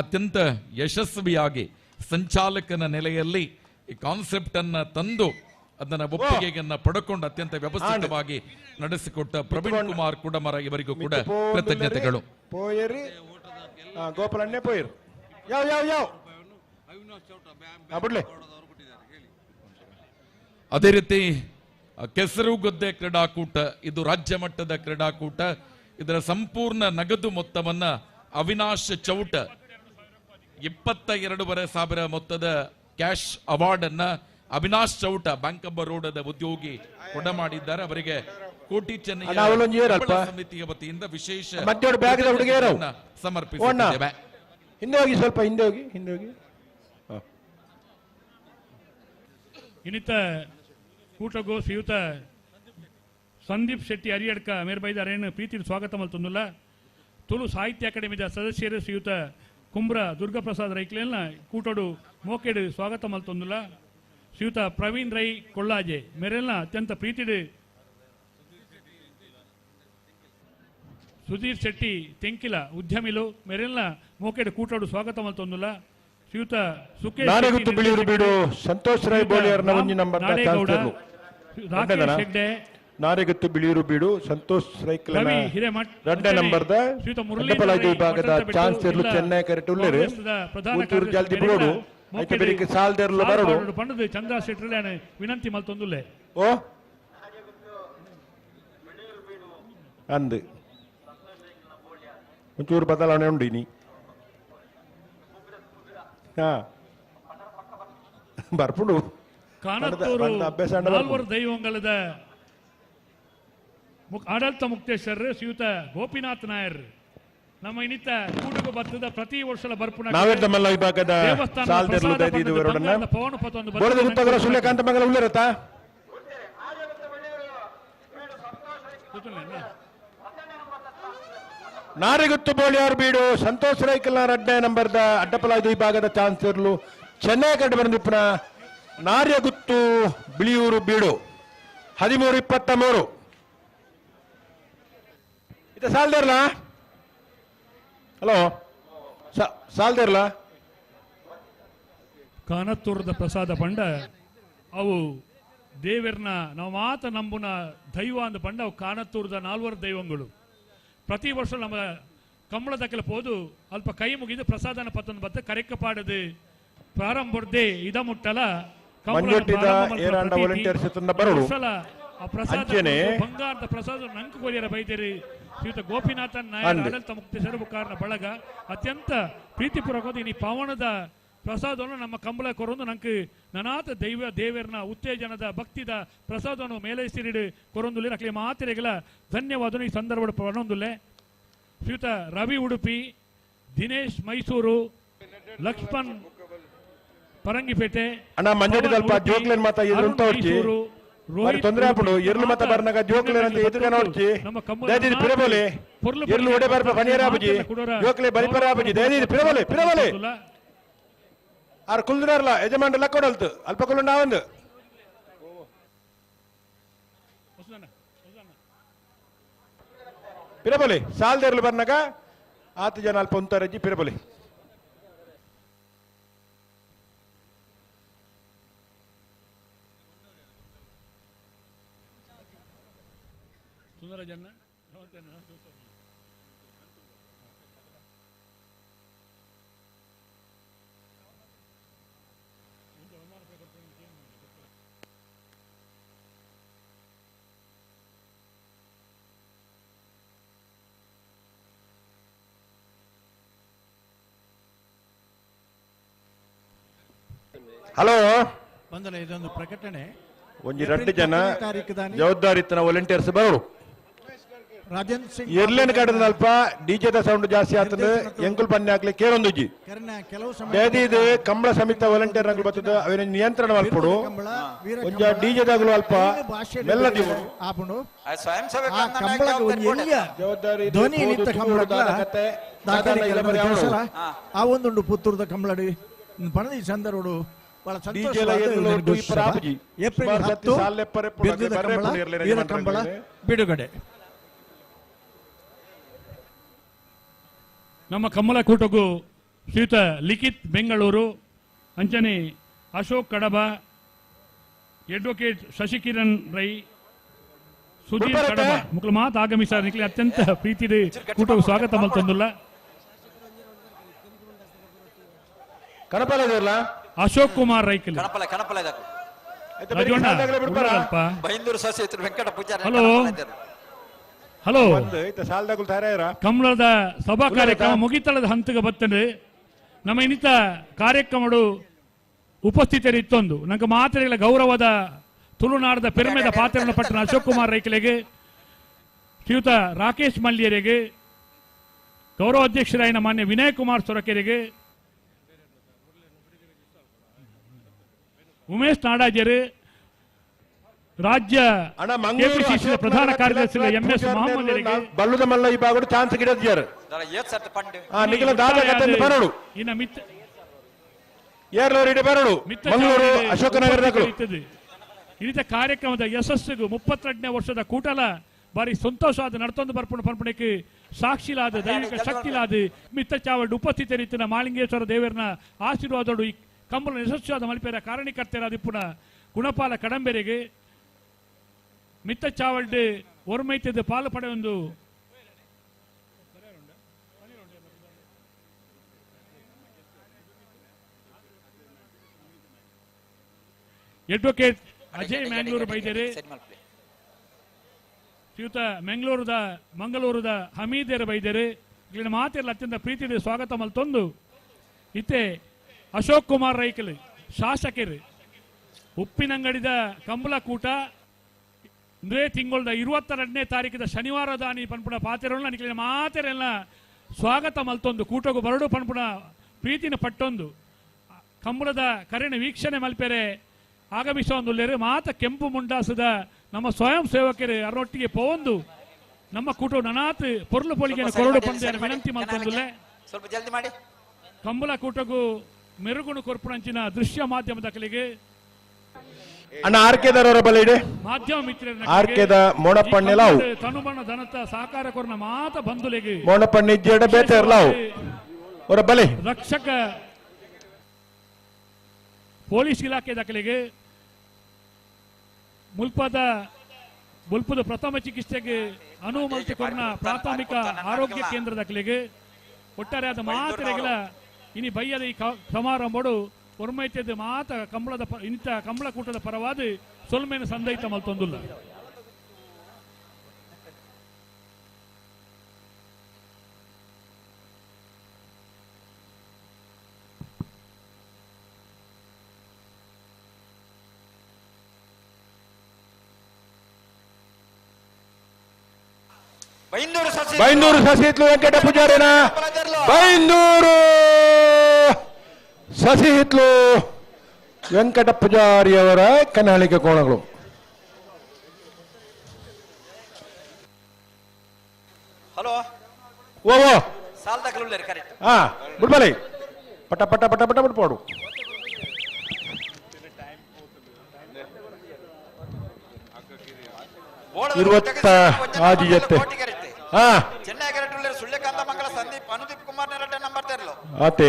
ಅತ್ಯಂತ ಯಶಸ್ವಿಯಾಗಿ ಸಂಚಾಲಕನ ನೆಲೆಯಲ್ಲಿ ಈ ಕಾನ್ಸೆಪ್ಟ್ ಅನ್ನ ತಂದು ಅದನ್ನ ಒಪ್ಪಿಗೆಯನ್ನ ಪಡ್ಕೊಂಡು ಅತ್ಯಂತ ವ್ಯವಸ್ಥಿತವಾಗಿ ನಡೆಸಿಕೊಟ್ಟ ಪ್ರವೀಣ್ ಕುಮಾರ್ ಕೂಡಮರ ಇವರಿಗೂ ಕೂಡ ಕೃತಜ್ಞತೆಗಳು. ಅದೇ ರೀತಿ ಕೆಸರುಗದ್ದೆ ಕ್ರೀಡಾಕೂಟ, ಇದು ರಾಜ್ಯ ಮಟ್ಟದ ಕ್ರೀಡಾಕೂಟ. ಇದರ ಸಂಪೂರ್ಣ ನಗದು ಮೊತ್ತವನ್ನ ಅವಿನಾಶ್ ಚೌಟ 22,500 ಮೊತ್ತದ ಕ್ಯಾಶ್ ಅವಾರ್ಡ್ ಅನ್ನ ಅವಿನಾಶ್ ಚೌಟ ಬ್ಯಾಂಕ್ ಆಫ್ ಬರೋಡದ ಉದ್ಯೋಗಿ ಕೊಡ ಮಾಡಿದ್ದಾರೆ. ಅವರಿಗೆ ಕೋಟಿ ಚೆನ್ನಯ್ಯ ಸಮಿತಿಯ ವತಿಯಿಂದ ವಿಶೇಷ ಸಮರ್ಪಿಸಿದ್ದೇವೆ. ಹಿಂದೆ ಹೋಗಿ, ಸ್ವಲ್ಪ ಹಿಂದೆ ಹೋಗಿ, ಹಿಂದೆ ಹೋಗಿ. ಇನ್ನಿತ ಕೂಟಗೋ ಶ್ರೀಯುತ ಸಂದೀಪ್ ಶೆಟ್ಟಿ ಅರಿಯಡ್ಕ ಮೇರ್ಬೈದಾರೇನು ಪ್ರೀತಿ ಸ್ವಾಗತ ಮಲ್ತೊಂದುಲ್ಲ. ತುಳು ಸಾಹಿತ್ಯ ಅಕಾಡೆಮಿದ ಸದಸ್ಯರು ಶ್ರೀಯುತ ಕುಂಬ್ರ ದುರ್ಗಾಪ್ರಸಾದ್ ರೈಕ್ಲೇನ ಕೂಟೋಡು ಮೋಕೆಡು ಸ್ವಾಗತ ಮಲ್ತೊಂದುಲ್ಲ. ಶ್ರೀಯುತ ಪ್ರವೀಣ್ ರೈ ಕೊಳ್ಳಾಜೆ ಮೇರೆಲ್ಲ ಅತ್ಯಂತ ಪ್ರೀತಿಡು ಸುಧೀರ್ ಶೆಟ್ಟಿ ತೆಂಕಿಲ ಉದ್ಯಮಿಲು ಮೇರೆಲ್ಲ ಮೋಕೆಡು ಕೂಟೋಡು ಸ್ವಾಗತ ಮಲ್ತೊಂದುಲ್ಲ. ಶ್ರೀಯುತ ಸುಖೇಶ್ ಸಂತೋಷ್ ರೈ ಬೋಳಿಯರ್ನ ಒಂಜಿ ನಂಬರ್ ರಾಕೇಶ್ ಹೆಗ್ಡೆ, ನಾರೆಗುತ್ತು ಬಿಳಿಯೂರು ಬೀಡು ಸಂತೋಷ್ ರೈಕ್ಲನ ಎರಡನೇ ನಂಬರ್ದ ಅಡ್ಡಪಲಾಜಿ ವಿಭಾಗದ ಚಾನ್ಸ್ ಇರಲು ಚೆನ್ನೈ ಕರೆಕ್ಟ್ ಉಳ್ಳೇರು ಉತ್ತೂರು ಜಲ್ದಿ ಬಿಡೋಡು ಐತೆ ಬೆಳಿಗ್ಗೆ ಸಾಲ್ದೆರ್ಲು ಬರೋಡು ಪಂಡದು ಚಂದ್ರ ಶೆಟ್ಟರ್ಲೇನೆ ವಿನಂತಿ ಮಲ್ತೊಂದುಲ್ಲೆ. ಓ ಅಂದು ಒಂಚೂರು ಬದಲಾವಣೆ ಉಂಡು ಇನಿ. ಹಾ ಬರ್ಪುಂಡು. ಕಾನತ್ತೂರು ನಾಲ್ವರು ದೈವಂಗಲದ ಆಡಳಿತ ಮುಕ್ತೇಶ್ವರರು ಶ್ರೀಯುತ ಗೋಪಿನಾಥ್ ನಾಯರ್ ನಮ್ಮ ಇನ್ನಿತ ಕೂಟುಗು ಬರ್ತದ ಪ್ರತಿ ವರ್ಷದ ಬರ್ಪುಣ ನಾವೆಲ್ಲ ವಿಭಾಗದ ಸೂರ್ಯಕಾಂತ ಮಂಗಲ ಉಳ್ಳೇರತ್ತ ನಾರಿಗುತ್ತು ಬೋಳಿಯಾರ್ ಬೀಡು ಸಂತೋಷ್ ರೈಕಲ್ನ ಎರಡನೇ ನಂಬರ್ದ ಅಡ್ಡಪಲಾಯ್ದು ವಿಭಾಗದ ಚಾನ್ಸರ್ಲು ಚೆನ್ನೈ ಕಡೆ ಬಂದಿಪ್ಪನ ನಾರ್ಯಗುತ್ತು ಬಿಳಿಯೂರು ಬೀಡು 13-23. ಇದು ಸಾಲ್ದಿರಲ್ಲ? ಹಲೋ, ಸಾಲ್ದಿರಲ್ಲ? ಕಾನತ್ತೂರದ ಪ್ರಸಾದ ಪಂಡ ಅವು ದೇವರನ್ನ ನಾವು ಮಾತ ನಂಬುನ ದೈವ ಅಂದ ಪಂಡ ಅವು ಕಾನತ್ತೂರದ ನಾಲ್ವರು ದೈವಗಳು. ಪ್ರತಿ ವರ್ಷ ನಮ್ಮ ಕಂಬಳದ ಕೆಲ ಪೋದು ಅಲ್ಪ ಕೈ ಮುಗಿದು ಪ್ರಸಾದನ ಪತ್ತೊಂದು ಬತ್ತ ಕರೆಕ್ಕ ಪಾಡದು ಪ್ರಾರಂಭರ್ದೇ ಇದ ಮುಟ್ಟಲ ಪ್ರಸಾದ ಬಂಗಾರದ ಪ್ರಸಾದ ನಂಕು ಕೊರಿಯರ ಬೈದೇರಿ ಶ್ರೀಯುತ ಗೋಪಿನಾಥನ್ ನಾಯರ್ ಆಡಳಿತ ಮುಕ್ತೇಶ್ವರ ಕಾರಣ ಬಳಗ ಅತ್ಯಂತ ಪ್ರೀತಿಪೂರ್ವಕ ಈ ಪಾವನದ ಪ್ರಸಾದವನ್ನು ನಮ್ಮ ಕಂಬಳ ಕೊರೊಂದು ನಂಗೆ ನನಾತ ದೈವ ದೇವರನ ಉತ್ತೇಜನದ ಭಕ್ತಿದ ಪ್ರಸಾದವನ್ನು ಮೇಲೆ ಸಿರಿಡು ಕೊರೊಂದುಲ್ಲೆ ಅಕ್ಲಿ ಮಾತಿರೆಗಳ ಧನ್ಯವಾದನು ಈ ಸಂದರ್ಭ ಪಡೊಂದುಲ್ಲೆ. ಶ್ರೀಯುತ ರವಿ ಉಡುಪಿ, ದಿನೇಶ್ ಮೈಸೂರು, ಲಕ್ಷ್ಮಣ್ ಪರಂಗಿಪೇಟೆ, ಅಣ್ಣ ಮಂಜಡಿ ದಲ್ಪ ಜೋಕ್ಲೇನ್ ಮಾತ ಎದುರು ಉಂಟೋಡ್ಚಿ ಬಾರಿ ತೊಂದರೆ ಆಪುಂಡು. ಎರ್ಲು ಮತ ಬರ್ನಾಗ ಜೋಕ್ಲೇನ್ ಅಂತ ಎದುರು ನೋಡ್ಚಿ. ದಯದೀದಿ ಪಿರಬೋಲೆ ಎರ್ಲು ಒಡೆ ಬರ್ಪ ಪನಿಯರ ಆಪುಜಿ, ಜೋಕ್ಲೆ ಬಲಿಪರ ಆಪುಜಿ. ದಯದೀದಿ ಪಿರಬೋಲೆ ಪಿರಬೋಲೆ ಆರ್ ಕುಲ್ದಿರಲ್ಲ ಯಜಮಾನ್ರ ಲಕ್ಕೊಡಲ್ತು ಅಲ್ಪ ಕುಲ್ಲು ನಾವೊಂದು ಪಿರಬೋಲೆ ಸಾಲ್ದೇರ್ಲು ಬರ್ನಾಗ ಆತ ಜನ ಅಲ್ಪ ಉಂತಾರಜ್ಜಿ ಪಿರಬೋಲೆ. ಸುಂದರಜನ್ನ ಹಲೋ ಬಂದಲ್ಲ, ಇದೊಂದು ಪ್ರಕಟಣೆ. ಒಂಜಿ 2 ಜನ ಜವಾಬ್ದಾರಿತನ ವಾಲಂಟಿಯರ್ಸ್ ಬರೋರು. ರಾಜೇಂದ್ರ ಸಿಂಗ್ ಎರ್ಲೇನ್ ಕಡದ ಅಲ್ಪ ಡಿಜೆದ ಸೌಂಡ್ ಜಾಸ್ತಿ ಆಗ್ತದೆ, ಎಂಕುಲ್ ಪನ್ನೆ ಹಾಕ್ಲಿ ಕೇರೊಂದುಜಿ. ಕೆಲವು ದಯದೀದು ಕಂಬಳ ಸಮಿತ ವಾಲಂಟಿಯರ್ ನಗಲು ಬರ್ತದೆ, ಅವಿನ ನಿಯಂತ್ರಣ ಮಲ್ಪಡು. ಒಂಜ ಡಿಜೆದಾಗಲು ಅಲ್ಪ ಮೆಲ್ಲ ದಿವು ಆಪುಂಡು. ಸ್ವಯಂ ಆ ಕಂಬಳಗ್ ಒಂಜಿ ಎಲ್ಯ ಧ್ವನಿ ನಿತ್ತ ಕಂಬಳಗ್ಲ ದಾಖಲೆ ಕೆಲಸಲ ಆ ಒಂದುಂಡು ಪುತ್ತೂರ್ದ ಕಂಬಳಡಿ ಪಣದಿ ಸಂದರ್ಭಡು ಬಹಳ ಸಂತೋಷ. ಏಪ್ರಿಲ್ 10 ಬಿರುದುದ ಕಂಬಳ ವೀರ ಕಂಬಳ ಬಿಡುಗಡೆ. ನಮ್ಮ ಕಮ್ಮಲಕೂಟಗೂ ಶ್ರೀಯುತ ಲಿಖಿತ್ ಬೆಂಗಳೂರು, ಅಂಚನೆ ಅಶೋಕ್ ಕಡಬ, ಅಡ್ವೊಕೇಟ್ ಶಶಿಕಿರಣ್ ರೈ, ಸುಧೀರ್ ಕಡಬ ಮುಕ್ಳು ಮಾತು ಆಗಮಿಸ ನಿಕ್ಲೆ ಅತ್ಯಂತ ಪ್ರೀತಿ ಕೂಟವು ಸ್ವಾಗತ ಮಲ್ತೊಂದುಲ್ಲ. ಅಶೋಕ್ ಕುಮಾರ್ ರೈಕಲ್ ಹಲೋ ಹಲೋ ಕಮಲದ ಸಭಾ ಕಾರ್ಯಕ್ರಮ ಮುಗಿತಳದ ಹಂತಕ್ಕೆ ಬರ್ತದೆ. ನಮ್ಮ ಇನ್ನಿತ ಕಾರ್ಯಕ್ರಮಡು ಉಪಸ್ಥಿತರಿತ್ತೊಂದು ನಂಗೆ ಮಾತ್ರೆಗಳ ಗೌರವದ ತುಳುನಾಡದ ಪೆರುಮೆದ ಪಾತ್ರವನ್ನು ಪಟ್ಟಣ ಅಶೋಕ್ ಕುಮಾರ್ ರೈಕಲೆಗೆ, ಶ್ರೀಯುತ ರಾಕೇಶ್ ಮಲ್ಯರಿಗೆ, ಗೌರವ ಅಧ್ಯಕ್ಷರಾಯಿನ ಮಾನ್ಯ ವಿನಯ್ ಕುಮಾರ್ ಸೊರಕೆರಿಗೆ, ಉಮೇಶ್ ನಾಡಾಜರು, ರಾಜ್ಯ ಕೆಪಿಸಿಸಿ ಪ್ರಧಾನ ಕಾರ್ಯದರ್ಶಿ ಎಂ ಎಸ್ ಮೊಹಮ್ಮದ್ ಬಲ್ಲುದ ಮಲ್ಲ ಈ ಭಾಗಡು ಚಾನ್ಸ್ ಗಿಡದಿಯಾರು ನಿಖಿಲ ದಾದ ಕಥೆ ಬರೋಡು ಇನ್ನ ಮಿತ್ ಏರ್ಲೋರು ಇಡೆ ಬರೋಡು ಮಂಗಳೂರು ಅಶೋಕನಗರದಗಳು. ಈ ಕಾರ್ಯಕ್ರಮದ ಯಶಸ್ಸಿಗೂ 32ನೇ ವರ್ಷದ ಕೂಟಲ ಬಾರಿ ಸಂತೋಷವಾದ ನಡ್ತೊಂದು ಬರ್ಪುಣ ಪರ್ಪಣೆಗೆ ಸಾಕ್ಷಿಲಾದ ದೈವಿಕ ಶಕ್ತಿಲಾದ ಮಿತ್ತ ಚಾವಡ್ ಉಪಸ್ಥಿತರಿತ್ತಿನ ಮಾಳಿಂಗೇಶ್ವರ ದೇವರನ ಆಶೀರ್ವಾದೋಡು ಈ ಕಂಬಳ ಯಶಸ್ವಿಯಾದ ಮಲ್ಪೆರ ಕಾರಣೀಕರ್ತರಾದ ಇಪ್ಪುನ ಗುಣಪಾಲ ಕಡಂಬೆರೆಗೆ ಮಿತ್ತ ಚಾವಲ್ಡ್ ಒರ್ಮೈತದ ಪಾಲು ಪಡೆಯೊಂದು ಅಡ್ವೊಕೇಟ್ ಅಜಯ್ ಮ್ಯಾಂಗ್ಳೂರು ಬೈದೇರಿ, ಶ್ರೀಯುತ ಮಂಗಳೂರದ ಮಂಗಳೂರದ ಹಮೀದೇರ ಬೈದೇರಿ ಇಲ್ಲಿನ ಮಾತೆಲ್ಲ ಅತ್ಯಂತ ಪ್ರೀತಿಯ ಸ್ವಾಗತ ಮಲ್ತೊಂದು ಇತ್ತೆ ಅಶೋಕ್ ಕುಮಾರ್ ರೈಕಲ್ ಶಾಸಕರು ಉಪ್ಪಿನಂಗಡಿದ ಕಂಬಳಕೂಟ ಅಂದ್ರೆ ತಿಂಗಳದ 22ನೇ ತಾರೀಕಿದ ಶನಿವಾರದ ನೀ ಪನ್ಪುಣ ಪಾತೆರೊಲ್ಲ ನಿಕ್ಲಿನ ಮಾತೆರೆಲ್ಲ ಸ್ವಾಗತ ಮಲ್ತೊಂದು ಕೂಟಗು ಬರಡು ಪನ್ಪುಣ ಪ್ರೀತಿನ ಪಟ್ಟೊಂದು ಕಂಬಳದ ಕರೆನ ವೀಕ್ಷಣೆ ಮಲ್ಪೆರೆ ಆಗಮಿಸೊಂದುಲ್ಲೇರು ಮಾತ ಕೆಂಪು ಮುಂಡಾಸದ ನಮ್ಮ ಸ್ವಯಂ ಸೇವಕರು ಅರೊಟ್ಟಿಗೆ ಪೋವೊಂದು ನಮ್ಮ ಕೂಟ ನನಾತ್ ಪೊರ್ಲು ಪೊಳಿಗೆನ ಕೊರಡು ಪಂದ್ಯ ವಿನಂತಿ ಮಲ್ತೊಂದುಲ್ಲೆ. ಸ್ವಲ್ಪ ಜಲ್ದಿ ಮಾಡಿ. ಕಂಬಳ ಕೂಟಗೂ ಮೆರುಗುಣು ಕೊರ್ಪುಣಂಚಿನ ದೃಶ್ಯ ಮಾಧ್ಯಮದ ಕಲಿಗೆ ಅಣ್ಣ ಆರ್ಕೆದರವರ ಬಲ ಇಡೆ ಮಾಧ್ಯಮ ಮಿತ್ರರ ಆರ್ಕೆದ ಮೋಣಪ್ಪಣ್ಣೆಲಾವು ತನುಬಣ್ಣ ಧನತ ಸಹಕಾರ ಕೊರ್ನ ಮಾತ ಬಂಧುಲೆಗೆ ಮೋಣಪ್ಪಣ್ಣ ಇಜ್ಜೆಡ ಬೇತೆರ್ಲಾವು ಅವರ ಬಲೆ ರಕ್ಷಕ ಪೊಲೀಸ್ ಇಲಾಖೆ ದಾಖಲೆಗೆ ಮುಲ್ಪದ ಮುಲ್ಪದ ಪ್ರಥಮ ಚಿಕಿತ್ಸೆಗೆ ಅನುವು ಮಲ್ತಿಕೊರ್ನ ಪ್ರಾಥಮಿಕ ಆರೋಗ್ಯ ಕೇಂದ್ರ ದಾಖಲೆಗೆ ಒಟ್ಟಾರೆ ಆದ ಮಾತೆರೆಗಳ ಇನಿ ಬಯ್ಯದ ಈ ಸಮಾರಂಭಡು ಒರ್ಮೈತದ ಮಾತ ಕಂಬಳದ ಇಂಥ ಕಂಬಳಕೂಟದ ಪರವಾದ ಸೊಲ್ಮೇನ ಸಂದೈತ ಮಲ್ತೊಂದುಲ್ಲ. ಬೈಂದೂರು ಸಸಿಹಿತ್ಲು ವೆಂಕಟ ಪೂಜಾರಿನ ಬೈಂದೂರು ಸಸಿಹಿತ್ಲು ವೆಂಕಟ ಪೂಜಾರಿಯವರ ಕನ್ನಳಿಕೆ ಕೋಣಗಳು. ಹಲೋ ಓ ಓ ಸಾಲ್ದಕಲು ಕರೆಕ್ಟ್. ಹಾ ಬಿಡ್ಬಲಿ ಪಟ ಪಟ ಪಟ ಪಟ ಬಿಡ್ಪಾಡು. ಇರುವತ್ತ ಆಜಿ ಜೊತೆ ಹಾ ಚೆನ್ನೈ ಕರೆಕ್ಟ್. ಸುಳ್ಯಕಾಂತ ಮಂಗಲ ಸಂದೀಪ್ ಅನುದೀಪ್ ಕುಮಾರ್ ನೆರಟೆ ನಂಬರ್ ತೆರಲು. ಆತೆ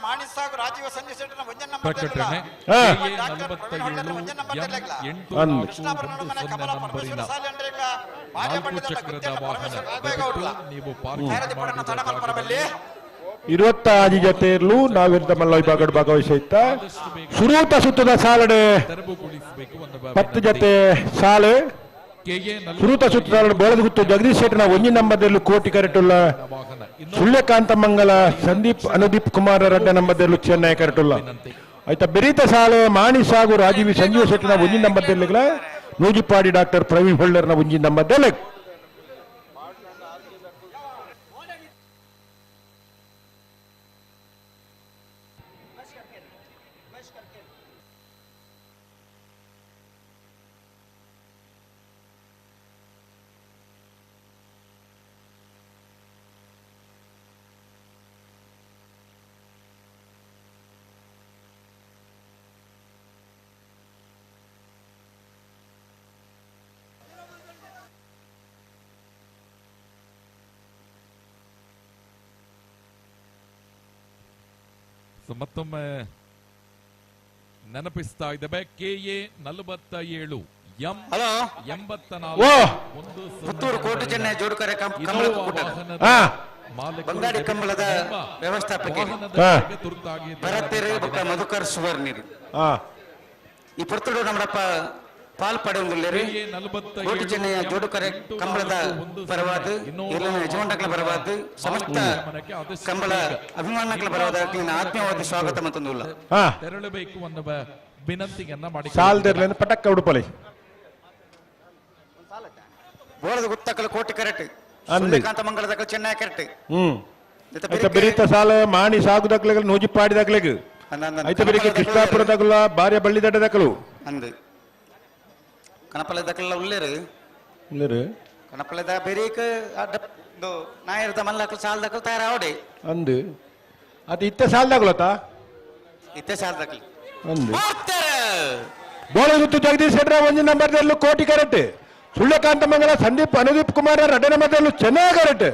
ಮಾಣಿಸ್ ಸಾಗು ರಾಜೀವ ಸಂಜಯ್ ಶೆಟ್ಟರ್ ಒಂಜನ್ ನಂಬರ್ ಪ್ರಕಟಣೆ ಚಕ್ರದ ವಾಹನ ನೀವು ಪಾರ್ಕಿಂಗ್ ಮಾಡಿದ ಜಾಗದಲ್ಲಿ 26 ಜೊತೆ ಇರಲು ನಾವಿರ್ದ ಮಲ್ಲ ವಿಭಾಗ ಭಾಗವಹಿಸಿತ್ತ ಸುರೂತ ಸುತ್ತದ ಸಾಲಡೆ 10 ಜೊತೆ ಸಾಲು ಸುರೂತ ಸುತ್ತದ ಸಾಲಡೆ ಬೋಳದಗುತ್ತು ಜಗದೀಶ್ ಶೆಟ್ಟರ್ನ 1 ನಂಬರ್ದಲ್ಲಿ ಕೋಟಿ ಕರೆಟುಲ್ಲ ಸುಳ್ಯಕಾಂತ ಮಂಗಲ ಸಂದೀಪ್ ಅನುದೀಪ್ ಕುಮಾರ್ ರಡ್ಡ ನಂಬರ್ದಲ್ಲಿ ಚೆನ್ನೈ ಕರೆಟುಲ್ಲ ಆಯ್ತಾ. ಬೆರೀತ ಸಾಲೆ ಮಾಣಿ ಸಾಗು ರಾಜೀವಿ ಸಂಜೀವ ಶೆಟ್ಟರ್ನ 1 ನಂಬರ್ದಲ್ಲಿ ನೂಜಿಪಾಡಿ ಡಾಕ್ಟರ್ ಪ್ರವೀಣ್ ಹೊಳ್ಳರ್ನ 1 ನಂಬರ್ದಲ್ಲಿ. ಮತ್ತೊಮ್ಮೆ ನೆನಪಿಸ್ತಾ ಇದ್ದೇವೆ ಕೆಎ 47 ಎಂ 84 ಪುತ್ತೂರು ಕೋಟೆ ಚೆನ್ನೈ ಜೋಡುಕರೆ ಬಂಗಾಡಿ ಕಂಬಳದ ವ್ಯವಸ್ಥಾಪಕರು ಭರತೇರು ಬೊಕ್ಕ ಮಧುಕರ್ ಸುವರ್ಣಿರು ಈ ಪುತ್ತೂರು ನಮ್ಮಪ್ಪ ಪಾಲ್ ಪಡೆಯುವುದಿಲ್ಲರಿ. ಕೋಟಿ ಚೆನ್ನೈಯ ಜೋಡುಕರೆ ಕಂಬಳದ ಪರವಾದ ಎಲ್ಲ ಯಜಮಾನಗಳ ಪರವಾದ ಸಮಸ್ತ ಕಂಬಳ ಅಭಿಮಾನಗಳ ಪರವಾದ ಆತ್ಮೀಯವಾದ ಸ್ವಾಗತ ಮತ್ತೊಂದು ತೆರಳಬೇಕು ಅನ್ನುವ ವಿನಂತಿಯನ್ನ ಮಾಡಿ ಸಾಲದಿರಲಿ ಪಟಕ್ಕ ಉಡುಪಲಿ ಬೋಳದ ಗುತ್ತಕಲ ಕೋಟಿ ಕರೆಕ್ಟ್ ಕಾಂತ ಮಂಗಳದ ಚೆನ್ನೈ ಕರೆಕ್ಟ್. ಆಯ್ತಾ ಬೆರೀತ ಸಾಲ ಮಾಣಿ ಸಾಗುದಕ್ಲೆಗ್ ನೂಜಿಪಾಡಿದಕ್ಲೆಗ್ ಆಯ್ತಾ ಬೆರಿಕೆ ಕೃಷ್ಣಾಪುರದಾಗಲ ಬಾರ್ಯ ಬಳ್ಳಿದಡ್ಡದಕಲು ಅಂದು ಕನಪಲೆ ದಕ್ಕಲ ಉಳ್ಳೇರು ಉಳ್ಳೇರು ಕನಪಲೆದ ಬೆರೀಕ್ ನಾಯರ್ದ ಮಲ್ಲಕಲ್ ಸಾಲದಕಲ್ ತಯಾರಾವಡೆ ಅಂದು ಅದು ಇತ್ತೆ ಸಾಲದಾಗಲತ್ತ ಇತ್ತೆ ಸಾಲದಕಲ್ ಅಂದು ಬೋಳಗುತ್ತು ಜಗದೀಶ್ ಶೆಟ್ಟರ್ 1 ನಂಬರ್ದಲ್ಲೂ ಕೋಟಿ ಕರೆಕ್ಟ್. ಸುಳ್ಯಕಾಂತ ಮಂಗಲ ಸಂದೀಪ್ ಅನುದೀಪ್ ಕುಮಾರ್ 2 ನಂಬರ್ದಲ್ಲೂ ಚೆನ್ನಾಗಿ ಕರೆಕ್ಟ್.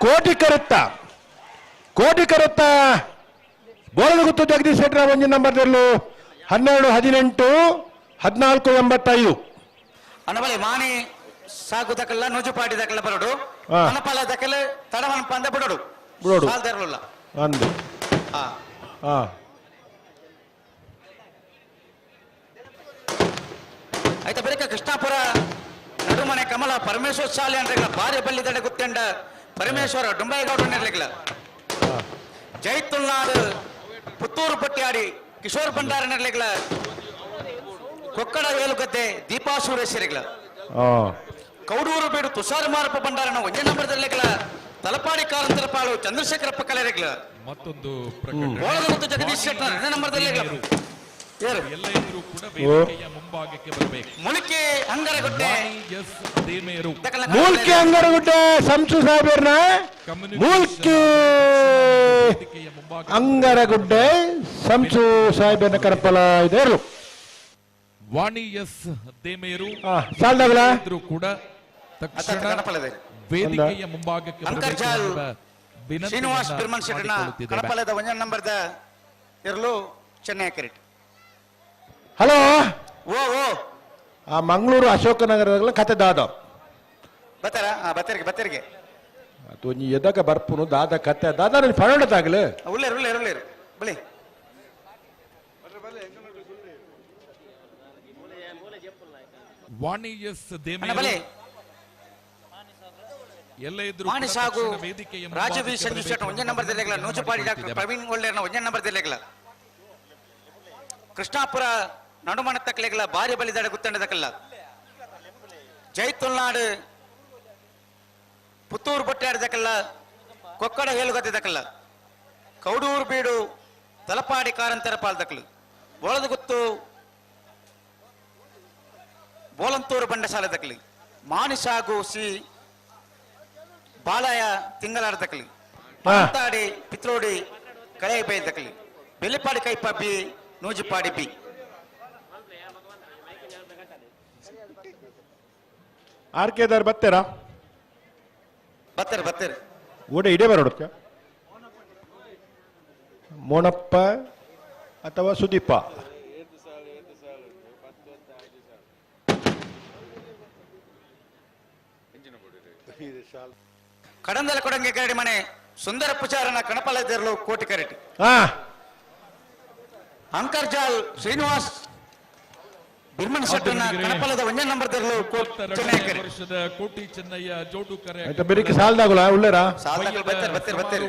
ಕೋಟಿ ಕರೆಕ್ಟ ಕೋಟಿ ಕರೆಕ್ಟ ಬೋಳಗುತ್ತು ಜಗದೀಶ್ ಶೆಟ್ಟರ್ 1 ನಂಬರ್ದಲ್ಲೂ 12 18 14 85. ಅನಬಲೆ ಮಾಣಿ ಸಾಗುದಕಲ್ಲ ನೂಜುಪಾಡಿ ದಕ್ಕಲ ಬರೋಡು ಅನಪಾಲ ದಕ್ಕಲ ತಡವನ್ ಪಂದ ಬಿಡೋಡು ಬಿಡೋಡು ಸಾಲ್ದರ್ಲಲ್ಲ ಅಂದು ಹಾ ಆಯ್ತಾ ಬೆಳಕ ಕೃಷ್ಣಾಪುರ ನಡುಮನೆ ಕಮಲ ಪರಮೇಶ್ವರ ಶಾಲೆ ಅಂದ್ರೆ ಭಾರಿ ಬಳ್ಳಿದಡೆ ಗುತ್ತೆಂಡ ಪರಮೇಶ್ವರ ಡುಂಬೈಗೌಡ ನೆರ್ಲಿಕ್ಲ ಜೈತುಲ್ನಾಡು ಪುತ್ತೂರು ಪಟ್ಟಿಯಾಡಿ ಕಿಶೋರ್ ಭಂಡಾರ ನೆರ್ಲಿಕ್ಲ ಕೊಕ್ಕಡ ವೇಲುಗದ್ದೆ ದೀಪಾ ಸುರೇಶರಿಗ್ಲ ಕೌಡೂರು ಬೀಡು ತುಷಾರ್ ಮಾರಪ್ಪ ಭಂಡಾರನ 1 ನಂಬರ್ದಲ್ಲಿಗ್ಲ ತಲಪಾಡಿ ಕಾರಂತರಪಾಳು ಚಂದ್ರಶೇಖರಪ್ಪ ಕಲೆರಿಗ್ಲ ಮತ್ತೊಂದು ಪ್ರಕಟಣೆ ಜಗದೀಶ್ ಶೆಟ್ಟರ್ 2 ನಂಬರ್ದಲ್ಲಿಗ್ಲ ಎಲ್ಲ ಇದ್ರೂ ಕೂಡ ವೇದಿಕೆಯ ಮುಂಭಾಗಕ್ಕೆ ಬರಬೇಕು. ಮುಲ್ಕಿ ಅಂಗರಗುಡ್ಡೆ ಎಸ್ ದೇಮೇರು ಮೂಲ್ಕಿ ಅಂಗರಗುಡ್ಡೆ ಸಂಸು ಸಾಹೇಬರ್ನ ಮೂಲ್ಕಿ ಅಂಗರಗುಡ್ಡೆ ಸಂಸು ಸಾಹೇಬರ್ನ ಕರಪಲ ಇದೆ. ವಾಣಿ ಎಸ್ ದೇಮೇರು ಸಾಲದಾಗಲ ಇದ್ರೂ ಕೂಡ ತಕ್ಷಣ ವೇದಿಕೆಯ ಮುಂಭಾಗಕ್ಕೆ ಬರಬೇಕು. ಶ್ರೀನಿವಾಸ್ ಬಿರ್ಮನ್ ಶೆಟ್ಟರ್ನ ಕಣಪಲದ 1 ನಂಬರ್ದ ಇರಲು ಚೆನ್ನೈ ಕರೆಕ್ಟ್. ಹಲೋ ಓ ಓ ಆ ಮಂಗಳೂರು ಅಶೋಕನಗರದಾಗಲ ಕತೆ ದಾದ ಬತ್ತಾರ ಬತ್ತರಿಗೆ ಬತ್ತರಿಗೆ ಅದು ನೀ ಎದಕ ಬರ್ಪುನು ದಾದ ಕತೆ ದಾದ ನನ್ನ ಪರೋಡದಾಗಲೇ ಉಳ್ಳೇರು ಉಳ್ಳೇರು ಉಳ್ಳೇರು ಬಲಿ ವಾಣಿ ಎಸ್ ದೇಮೇರು ಎಲ್ಲ ಇದ್ರು ಮಾಣಿ ಸಾಗು ರಾಜವಿ ಸಂಜು ಶೆಟ್ಟರ್ 1 ನಂಬರ್ ದೆಲೆಗಳ ನೂಜುಪಾಡಿ ಡಾಕ್ಟರ್ ಪ್ರವೀಣ್ ಒಳ್ಳೇರ್ನ 1 ನಂಬರ್ ದೆಲೆಗಳ ಕೃಷ್ಣಾಪುರ ನಡುಮಣ ತಕ್ಕಲೆಗಳ ಭಾರಿ ಬಲಿದಾಡ ಗುತ್ತಂಡದಕಲ್ಲ ಜೈತುಲ್ನಾಡು ಪುತ್ತೂರು ಬೊಟ್ಟಾಡದಕಲ್ಲ ಕೊಕ್ಕಡ ಹೇಳುಗದ್ದಕಲ್ಲ ಕೌಡೂರು ಬೀಡು ತಲಪಾಡಿ ಕಾರಂತರ ಪಾಲ್ದಕಲು ಬೋಳದಗುತ್ತು ಬೋಲಂತೂರು ಬಂಡಶಾಲೆ ದಕಲಿ ಮಾನಿಷಾಗು ಸಿ ಬಾಲಯ ತಿಂಗಳಾಡದಕಲಿ ಪಂತಾಡಿ ಪಿತ್ರೋಡಿ ಕಳೆಯ ದಕಲಿ ಬೆಳ್ಳಿಪಾಡಿ ಕೈಪ ಬಿ ನೂಜಿಪಾಡಿ ಬಿ ಆರ್ ಕೆದಾರ್ ಬತ್ತೆರಾ ಬತ್ತಾರೆ ಬತ್ತಾರೆ ಓಡೆ ಇಡೇ ಬರೋಡಕ್ಕೆ ಮೋನಪ್ಪ ಅಥವಾ ಸುದೀಪ ಕಡಂದಲ ಕೊಡಂಗೆ ಕರಡಿ ಮನೆ ಸುಂದರ ಪುಚಾರನ ಕಣಪಾಲದೇರ್ಲು ಕೋಟಿ ಕರಟಿ ಅಂಕರ್ಜಾಲ್ ಶ್ರೀನಿವಾಸ್ ಬಿರ್ಮನ್ ಶೆಟ್ಟನ ಕಣಪಾಲದ ಒಂದೇ ನಂಬರ್ ದೇರ್ಲು ವರ್ಷದ ಕೋಟಿ ಚೆನ್ನಯ್ಯ ಜೋಡು ಕರೆ ಆಯ್ತಾ ಬೆರಿಕೆ ಸಾಲ್ದಾಗುಲ ಉಳ್ಳೇರಾ ಸಾಲ್ದಾಗಲು ಬತ್ತಾರೆ ಬತ್ತಾರೆ ಬತ್ತಾರೆ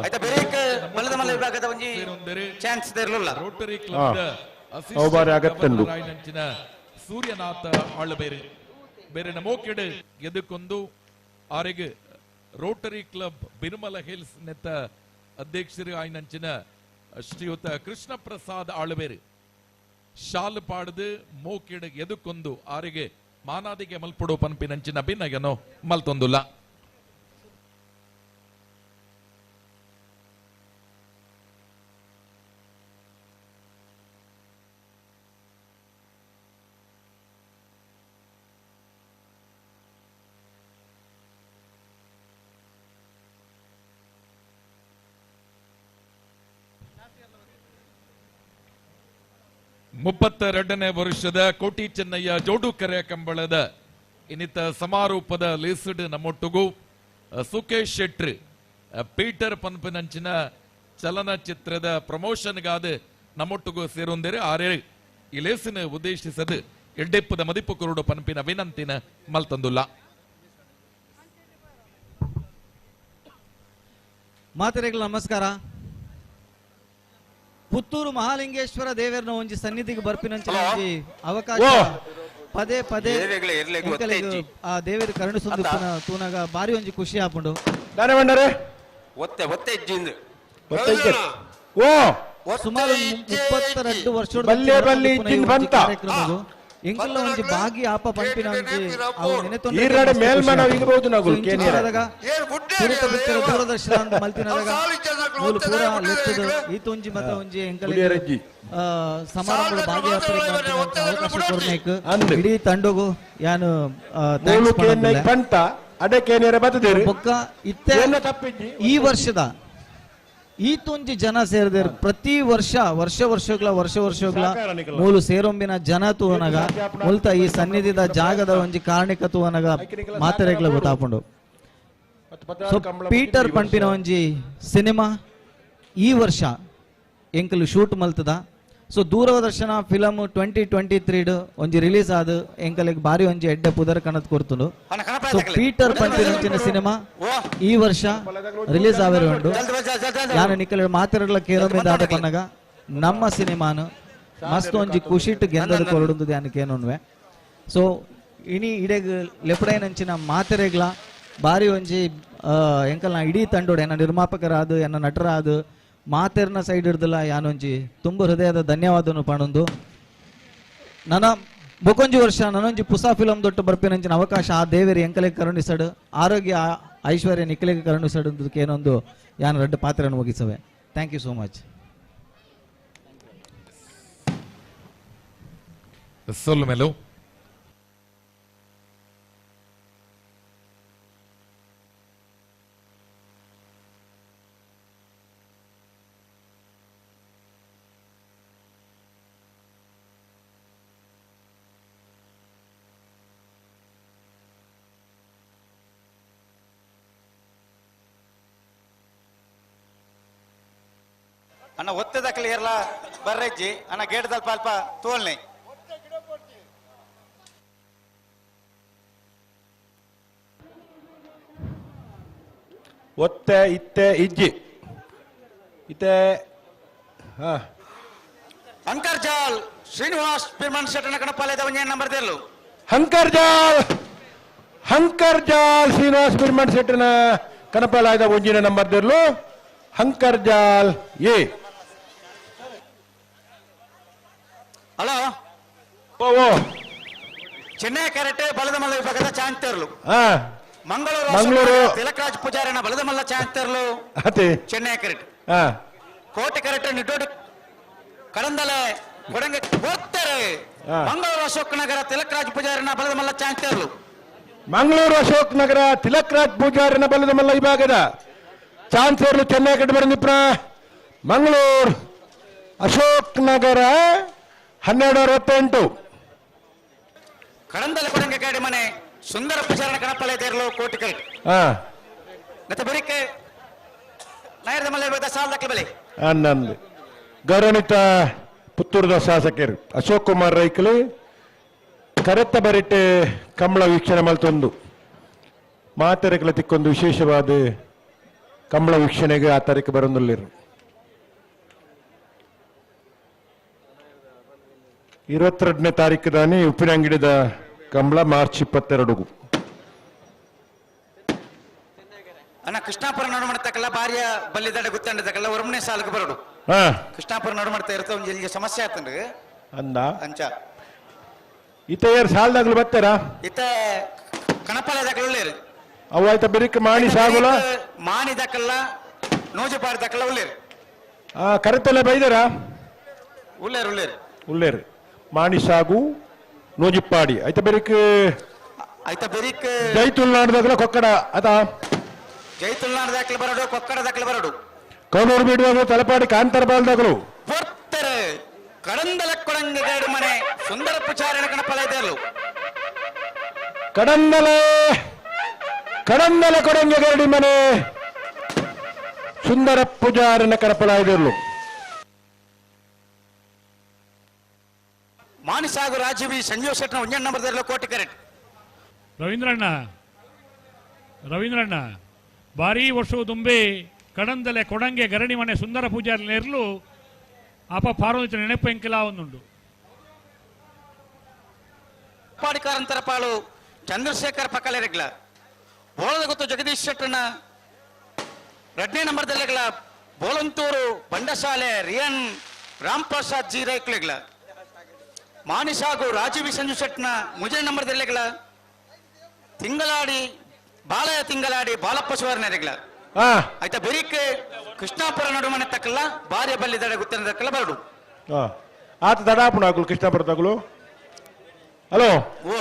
ಆಯ್ತಾ ಬೆರಿಕೆ ಮಲ್ಲದ ಮಲ್ಲ ವಿಭಾಗದ ಒಂಜಿ ಚಾನ್ಸ್ ದೇರ್ಲುಲ್ಲ ರೋಟರಿ ಕ್ಲಬ್ ಅವು ಬಾರಿ ಅಗತ್ಯಂಡು. ರಾಯನಂಚಿನ ಸೂರ್ಯನಾಥ ಆಳಬೇರೆ ಬೇರೆ ನಮೋಕೆಡೆ ಎದಕ್ಕೊಂದು ಆರೆಗೆ ರೋಟರಿ ಕ್ಲಬ್ ಬಿರ್ಮಲ ಹಿಲ್ಸ್ ನೆತ್ತ ಅಧ್ಯಕ್ಷರು ಆಯ್ನಂಚಿನ ಶ್ರೀಯುತ ಕೃಷ್ಣ ಪ್ರಸಾದ್ ಆಳಬೇರೆ ಶಾಲ್ ಪಾಡ್ದು ಮೋಕೆಡ್ ಎದಕ್ಕೊಂದು ಆರಿಗೆ ಮಾನಾದಿಗೆ ಮಲ್ಪಡೋ ಪನ್ಪಿನಂಚಿನ ಭಿನ್ನಗೆನೋ ಮಲ್ತೊಂದುಲ್ಲ. ಮೂವತ್ತೆರಡನೇ ವರ್ಷದ ಕೋಟಿ ಚೆನ್ನಯ್ಯ ಜೋಡುಕರೆ ಕಂಬಳದ ಇನ್ನಿತ ಸಮಾರೋಪದ ಲೇಸುಡ್ ನಮ್ಮೊಟ್ಟುಗು ಸುಕೇಶ್ ಶೆಟ್ರ್ ಪೀಟರ್ ಪನ್ಪಿನಂಚಿನ ಚಲನಚಿತ್ರದ ಪ್ರಮೋಷನ್ಗಾದ ನಮ್ಮೊಟ್ಟುಗು ಸೇರೊಂದಿರೆ ಆರೇ ಈ ಲೇಸಿನ ಉದ್ದೇಶಿಸದು ಎಡ್ಡೆಪ್ಪದ ಮದಿಪು ಕುರುಡು ಪನ್ಪಿನ ವಿನಂತಿನ ಮಲ್ತಂದುಲ್ಲ. ಮಾತೆರೆಗಳ ನಮಸ್ಕಾರ. ಪುತ್ತೂರು ಮಹಾಲಿಂಗೇಶ್ವರ ದೇವರನ ಒಂಜಿ ಸನ್ನಿಧಿಗೆ ಬರ್ಪಿನಂಚಿನ ಒಂಜಿ ಅವಕಾಶ ಪದೇ ಪದೇ ಆ ದೇವರು ಕರುಣಿಸೊಂದು ತೂನಾಗ ಬಾರಿ ಒಂಜಿ ಖುಷಿ ಆಪುಂಡು. ಸುಮಾರು 32 ವರ್ಷ ಕಾರ್ಯಕ್ರಮಗಳು ಎಂಕಲ್ನ ಒಂಜಿ ಬಾಗಿ ಆಪ ಪಂಪಿನ ಒಂಜಿ ಅವು ನೆನೆತೊಂದು ದೂರದರ್ಶನ ಅಂತ ಮಲ್ತಿನದಾಗ ಮೂಲು ಪೂರ ಲೆತ್ತದ ಈತೊಂಜಿ ಮತ ಒಂಜಿ ಎಂಕಲ್ ಸಮಾರಂಭ ಭಾಗಿಯಾಪುರ ಅವಕಾಶ ಕೊರ್ನೇಕ್ ಇಡೀ ತಂಡಗು ಯಾನು ಬೊಕ್ಕ ಇತ್ತೆ ಈ ವರ್ಷದ ಈತೊಂಜಿ ಜನ ಸೇರಿದರು ಪ್ರತಿ ವರ್ಷ ವರ್ಷ ವರ್ಷಗಳ ವರ್ಷ ವರ್ಷಗಳ ಮೂಲು ಸೇರೊಂಬಿನ ಜನ ತೂವನಗ ಮುಲ್ತ ಈ ಸನ್ನಿಧಿದ ಜಾಗದ ಒಂಜಿ ಕಾರಣಿಕ ತೂವನಗ ಮಾತೆರೆಗ್ಲ ಗೊತ್ತಾಪುಂಡು. ಸೊ ಪೀಟರ್ ಪಂಪಿನ ಒಂಜಿ ಸಿನಿಮಾ ಈ ವರ್ಷ ಎಂಕಲು ಶೂಟ್ ಮಲ್ತದ. ಸೊ ದೂರದರ್ಶನ ಫಿಲಮ್ 2023 ಒಂಜಿ ರಿಲೀಸ್ ಆದ ಎಂಕಲಿಗೆ ಬಾರಿ ಒಂಜಿ ಎಡ್ಡೆ ಪುದರ್ ಕಣದ್ ಕೊಡ್ತುಂಡು. ಸೊ ಪೀಟರ್ ಪಂಪಿನ ಸಿನಿಮಾ ಈ ವರ್ಷ ರಿಲೀಸ್ ಆವೇರು ಉಂಡು. ಯಾನು ನಿಕ್ಕಲ ಮಾತೆರಡ್ಲ ಕೇರೊಂಬಿದ ಪನ್ನಗ ನಮ್ಮ ಸಿನಿಮಾನು ಮಸ್ತ್ ಒಂಜಿ ಖುಷಿಟ್ ಗೆಂದದ ಕೊರಡುಂದು ಯಾನಕ್ಕೆ ಏನೊನ್ವೆ. ಸೊ ಇನಿ ಇಡೆಗ್ ಲೆಪಡೈನಂಚಿನ ಮಾತೆರೆಗ್ಲ ಬಾರಿ ಒಂಜಿ ಎಂಕಲ್ನ ಇಡೀ ತಂಡೋಡು ಎನ್ನ ನಿರ್ಮಾಪಕರಾದ ಎನ್ನ ನಟರಾದ ಮಾತೆರ್ನ ಸೈಡ್ ಹಿಡ್ದಲ್ಲ ಯಾನೊಂಜಿ ತುಂಬ ಹೃದಯದ ಧನ್ಯವಾದನು ಪಣೊಂದು. ನನ್ನ ಬೊಕೊಂಜಿ ವರ್ಷ ನನೊಂಜಿ ಪುಸಾ ಫಿಲಮ್ ದೊಟ್ಟ ಬರ್ಪಿನಂಚಿನ ಅವಕಾಶ ಆ ದೇವೇರಿ ಎಂಕಲೆಗೆ ಕರುಣಿಸಡು, ಆರೋಗ್ಯ ಐಶ್ವರ್ಯ ನಿಕ್ಕಲೆಗೆ ಕರುಣಿಸಡು ಏನೊಂದು ಯಾನು ರಡ್ಡು ಪಾತ್ರವನ್ನು ಮುಗಿಸವೆ. Thank you so much. ಸೊಲ್ಲು ಅಣ್ಣ ಒತ್ತದ ಕ್ಲಿಯರ್ಲ ಬರ್ರೆಜ್ಜಿ ಅಣ್ಣ ಗೇಟ್ ದಲ್ಪ ಅಲ್ಪ ತೋಲ್ನೆ ಒತ್ತೆ ಇತ್ತೆ ಇಜ್ಜಿ ಇತ್ತೆ. ಹಾ ಅಂಕರ್ಜಾಲ್ ಶ್ರೀನಿವಾಸ್ ಪಿರ್ಮನ್ ಶೆಟ್ಟನ ಕಣಪಾಲಯದ ಒಂಜನೇ ನಂಬರ್ ದೇರ್ಲು. ಹಂಕರ್ಜಾಲ್ ಹಂಕರ್ಜಾಲ್ ಶ್ರೀನಿವಾಸ್ ಬಿರ್ಮನ್ ಶೆಟ್ಟನ ಕಣಪಾಲಯದ ಒಂಜಿನ ನಂಬರ್ ದೇರ್ಲು. ಹಂಕರ್ಜಾಲ್ ಎ. ಹಲೋ ಓ ಚೆನ್ನೈ ಕರೆಕ್ಟ್ ಬಲದಮಲ್ಲ ವಿಭಾಗದ ಚಾಂತರ್ಲು. ಮಂಗಳೂರು ಮಂಗಳೂರು ತಿಲಕರಾಜ್ ಪೂಜಾರಿನ ಬಲದಮಲ್ಲ ಚಾಂತರ್ಲು ಚೆನ್ನೈ ಕರೆಕ್ಟ್. ಕೋಟೆ ಕರೆಕ್ಟ್ ನಿಡ್ಡೋಡಿ ಕಡಂದಲೆ ಕೊಡಂಗೆ ಹೋಗ್ತಾರೆ. ಮಂಗಳೂರು ಅಶೋಕ್ ನಗರ ತಿಲಕರಾಜ್ ಪೂಜಾರಿನ ಬಲದಮಲ್ಲ ಚಾಂತರ್ಲು. ಮಂಗಳೂರು ಅಶೋಕ್ ನಗರ ತಿಲಕರಾಜ್ ಪೂಜಾರಿನ ಬಲದಮಲ್ಲ ವಿಭಾಗದ ಚಾನ್ಸರ್ಲು ಚೆನ್ನೈ ಕಟ್ಟು ಬರಂದಿಪ್ರ. ಮಂಗಳೂರು ಅಶೋಕ್ ನಗರ 12:68. ಕಡಂದಲೆ ಕೊಡಂಗೆ ಗಾಡಿ ಮನೆ ಸುಂದರ ಪೂಜಾರನ ಕಣಪಲೆ ತೇರಲು ಕೋಟಿ ಕರೆಕ್ಟ್. ಮತ್ತೆ ಬರಿಕೆ ನಾಯರದ ಮಲ್ಲ ಸಾಲ ದಾಖಲೆ ಬೆಲೆ. ಹನ್ನೊಂದು ಗೌರವಾನ್ವಿತ ಪುತ್ತೂರದ ಶಾಸಕರು ಅಶೋಕ್ ಕುಮಾರ್ ರೈಕಲು ಕರೆತ್ತ ಬರಿಟೆ ಕಂಬಳ ವೀಕ್ಷಣೆ ಮಲ್ತೊಂದು ಮಾತೆರೆಗಳ ತಿಕ್ಕೊಂದು ವಿಶೇಷವಾದ ಕಂಬಳ ವೀಕ್ಷಣೆಗೆ ಆ ತಾರೀಕು ಬರೊಂದುಲ್ಲಿರು. 22ನೇ ತಾರೀಕು ದಾನಿ ಉಪ್ಪಿನಂಗಡಿದ ಕಂಬಳ ಮಾರ್ಚ್ 22. ಅಣ್ಣ ಕೃಷ್ಣಾಪುರ ನಡು ಮಾಡ್ತಕ್ಕಲ್ಲ ಭಾರ್ಯ ಬಲ್ಲಿದಡ ಗುತ್ತಂಡದಕ್ಕಲ್ಲ ಒರಮನೆ ಸಾಲಕ್ಕೆ ಬರೋಡು. ಕೃಷ್ಣಾಪುರ ನಡು ಮಾಡ್ತಾ ಇರ್ತ ಒಂದು ಇಲ್ಲಿಗೆ ಸಮಸ್ಯೆ ಆತಂಡ್ರಿ ಅಂದ ಅಂಚ ಇತ ಯಾರು ಸಾಲದಾಗ್ಲು ಬರ್ತಾರಾ? ಇತ ಕಣಪಾಲದಾಗಲು ಉಳ್ಳೇರು. ಅವು ಆಯ್ತಾ ಬೆರಿಕ್ ಮಾಣಿ ಸಾಗುಲ ಮಾಣಿದಕ್ಕಲ್ಲ ನೋಜುಪಾಡ್ದಕ್ಕಲ್ಲ ಉಳ್ಳೇರು. ಕರೆತಲ್ಲ ಬೈದಾರಾ? ಉಳ್ಳೇರು ಉಳ್ಳೇರು ಉಳ್ಳೇರು ಮಾಣಿ ಸಾಗು ನೋಜಿಪ್ಪಾಡಿ ಆಯ್ತಾ ಬೆರಿಕ್ ಆಯ್ತಾ ಬೆರಿಕ್ ಜೈತುಲ್ನಾಡ್ದಾಗಲ ಕೊಕ್ಕಡ ಅದ ಜೈತುಲ್ನಾಡ್ದಾಕ್ಲು ಬರಡು ಕೊಕ್ಕಡ ದಾಖಲೆ ಬರಡು. ಕೌನೂರು ಬೀಡುವಾಗ ತಲಪಾಡಿ ಕಾಂತರ ಬಾಲ್ದಾಗಲು ಬರ್ತಾರೆ. ಕಡಂದಲ ಕೊಡಂಗೆ ಗೇಡು ಮನೆ ಸುಂದರ ಪುಚಾರಣ ಕಣಪಲ ಇದೇಲು. ಕಡಂದಲೆ ಕಡಂದಲ ಕೊಡಂಗೆ ಗರಡಿ ಮನೆ ಸುಂದರ ಪೂಜಾರನ ಕಣಪಲ ಇದೇಲು. ಮಾನಿಸಾಗು ರಾಜೀವಿ ಸಂಜೀವ್ ಶೆಟ್ಟನ ಒಂಜಣ್ಣ ನಂಬರ್ ದೇರ್ಲು ಕೋಟಿ ಕರೆಕ್ಟ್. ರವೀಂದ್ರಣ್ಣ ರವೀಂದ್ರಣ್ಣ ಭಾರೀ ವರ್ಷದುಂಬೆ ಕಡಂದಲೆ ಕೊಡಂಗೆ ಗರಣಿ ಮನೆ ಸುಂದರ ಪೂಜಾರಿ ನೆರಳು ಆಪ ಪಾರ್ವತಿ ನೆನಪು ಎಂಕೆಲ ಒಂದುಂಡು. ಪಾಡಿಕಾರಂತರ ಪಾಳು ಚಂದ್ರಶೇಖರ್ ಪಕ್ಕಲೆರೆಗ್ಲ ಬೋಳದ ಗೊತ್ತು ಜಗದೀಶ್ ಶೆಟ್ಟನ ಎರಡನೇ ನಂಬರ್ದಲ್ಲೆಗ್ಲ ಬೋಳಂತೂರು ಬಂಡಶಾಲೆ ರಿಯನ್ ರಾಮ್ ಪ್ರಸಾದ್ ಜಿ ರೈಕ್ಲೆಗ್ಲ ಮಾನಿಸಾಗು ರಾಜೀವಿ ಸಂಜು ಶೆಟ್ಟನ ಮುಜೆ ನಂಬರ್ದಲ್ಲೆಗ್ಲ ತಿಂಗಳಾಡಿ ಬಾಲಯ ತಿಂಗಳಾಡಿ ಬಾಲಪ್ಪ ಸುವರ್ಣರೆಗ್ಲ ಆಯ್ತಾ ಬೆರಿಕೆ ಕೃಷ್ಣಾಪುರ ನಡುಮನೆ ತಕ್ಕಲ್ಲ ಭಾರ್ಯ ಬಲ್ಲಿ ದಡ ಗುತ್ತಿನ ತಕ್ಕಲ್ಲ ಬರಡು. ಆತ ದಡಾಪುಣ ಆಗಲು ಕೃಷ್ಣಾಪುರ ತಗಲು. ಹಲೋ ಓ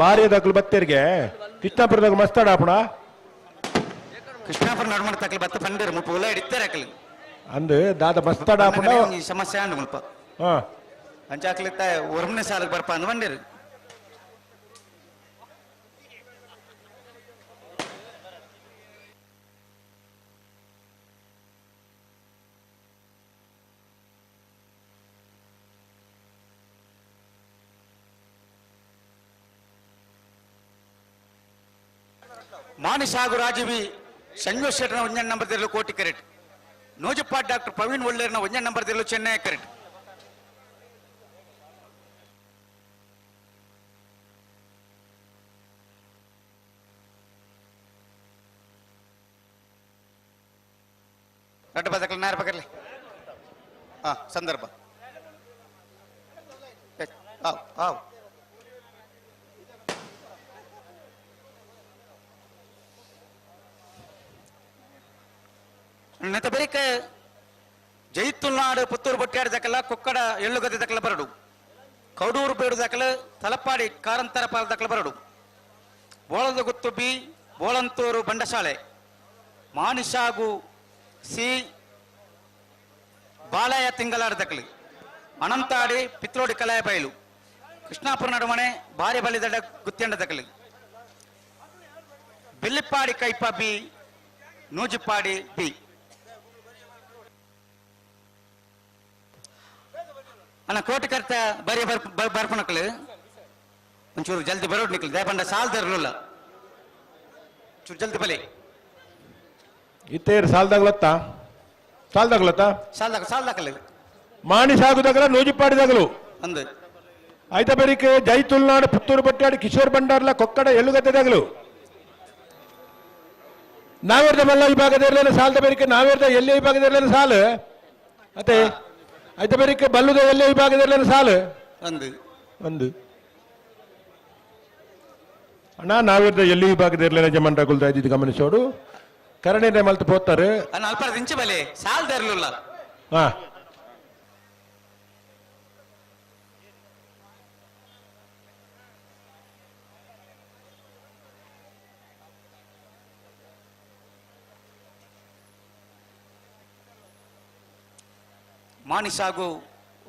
ಭಾರ್ಯ ದಗ್ಲು ಬತ್ತೇರಿಗೆ ಕೃಷ್ಣಾಪುರದಾಗ ಮಸ್ತ್ ದಡಾಪುಣ. ಕೃಷ್ಣಾಪುರ ನಡುಮನೆ ತಕ್ಕಲ ಬತ್ತ ಪಂಡರು ಮುಪ್ಪ ಉಲ್ಲ ಹಿಡಿತಾರೆ ಹಾಕಲಿ ಅಂದು ದಾದ ಮಸ್ತ್ ದಡಾಪುಣ ಈ ಸಮಸ್ಯೆ ಅಂಡು ಮುಲ್ಪ ಅಂಚಾಕ್ಲಿತ್ತ ಒರಮನೆ ಸಾಲಕ್ಕೆ ಬರ್ಪ ಅಂದ್ ಬಂದಿರು. ಮಾನಿಸಾಗು ರಾಜೀವಿ ಸಂಜೀವ್ ಶೆಟ್ಟನ ಒಂಜಣ್ಣ ನಂಬರ್ ದಿರಲು ಕೋಟಿ ಕರೆಕ್ಟ್. ನೋಜಪ್ಪ ಡಾಕ್ಟರ್ ಪ್ರವೀಣ್ ಒಳ್ಳೇರ್ನ ಒಂಜಣ್ಣ ನಂಬರ್ ದಿರಲು ಚೆನ್ನೈ ಕರೆಕ್ಟ್. ರಡ್ಡು ಬದಕಲ ನಾರ ಬಕರ್ಲಿ ಹಾ ಸಂದರ್ಭ ಆವ್ ನೆತ ಬರಿಕ ಜೈತುಲ್ನಾಡು ಪುತ್ತೂರು ಬೊಟ್ಟಾಡಿ ದಕ್ಕಲ ಕೊಕ್ಕಡ ಎಳ್ಳುಗದ್ದೆ ದಕ್ಕಲ ಬರಡು. ಕೌಡೂರು ಬೇಡು ದಕ್ಕಲ ತಲಪಾಡಿ ಕಾರಂತರ ಪಾಲ ದಕ್ಕಲ ಬರಡು. ಬೋಳದ ಗುತ್ತು ಬಿ ಬೋಳಂತೂರು ಬಂಡಶಾಲೆ ಮಾನಿಸಾಗು ಸಿ ಬಾಲಯ ತಿಂಗಳಾಡ ದಕ್ಕಲು ಅನಂತಾಡಿ ಪಿತ್ರೋಡಿ ಕಲಾಯ ಬಯಲು ಕೃಷ್ಣಾಪುರ ನಡುಮನೆ ಭಾರಿ ಬಲಿದಡ ಗುತ್ಯಂಡ ದಕ್ಕಲು ಬೆಲ್ಲಿಪ್ಪಾಡಿ ಕೈಪ ಬಿ ನೂಜಿಪ್ಪಾಡಿ ಬಿ. ಅಣ್ಣ ಕೋಟಿ ಕರ್ತ ಬರೀ ಬರ್ಪಣಕ್ಳು ಒಂಚೂರು ಜಲ್ದಿ ಬರೋಡ್ ನಿಕ್ಲು ದಯಪಂಡ ಸಾಲ್ದಿರ್ಲಿಲ್ಲ ಚೂರು ಜಲ್ದಿ ಬಲಿ. ಇತ್ತೇರು ಸಾಲ್ದಾಗ್ಲತ್ತ ಸಾಲ್ದಾಗ್ಲತ್ತ ಸಾಲ್ದಾಗ ಸಾಲ್ದಾಕಲ್ಲ. ಮಾಣಿ ಸಾಗುದಾಗಲ ನೂಜಿಪಾಡಿದಾಗಲು ಅಂದು ಆಯ್ತಾ ಬೆರಿಕೆ ಜೈ ತುಳ್ನಾಡು ಪುತ್ತೂರು ಬಟ್ಟಾಡಿ ಕಿಶೋರ್ ಭಂಡಾರ್ಲ ಕೊಕ್ಕಡ ಎಳ್ಳುಗದ್ದೆದಾಗಲು ನಾವೇರ್ದ ಮಲ್ಲ ವಿಭಾಗದ ಇರಲಿಲ್ಲ ಸಾಲದ ಬೇರಿಕೆ ನಾವೇರ್ದ ಎಲ್ಲಿ ವಿಭಾಗದ ಇರಲಿಲ್ಲ ಸಾಲು ಅತ್ತೆ ಆಯ್ತಾ ಬೇರಿಕೆ ಬಲ್ಲುದ ಎಲ್ಲಿ ವಿಭಾಗದ ಇರಲಿಲ್ಲ ಸಾಲು ಅಂದು ಒಂದು ಅಣ್ಣ ನಾವೇರ್ದ ಎಲ್ಲಿ ವಿಭಾಗದ ಇರಲಿಲ್ಲ ಜಮನ್ ರಗುಲ್ದ ಇದ್ದಿದ್ದು ಗಮನಿಸೋಡು ಕರಣೆ ಮಲ್ತು ಪೋತಾರೆ ಅಣ್ಣ ಅಲ್ಪ ದಿಂಚ ಬಲೆ ಸಾಲದ ಇರಲಿಲ್ಲ ಹಾ ಮಾಣಿಸಾಗು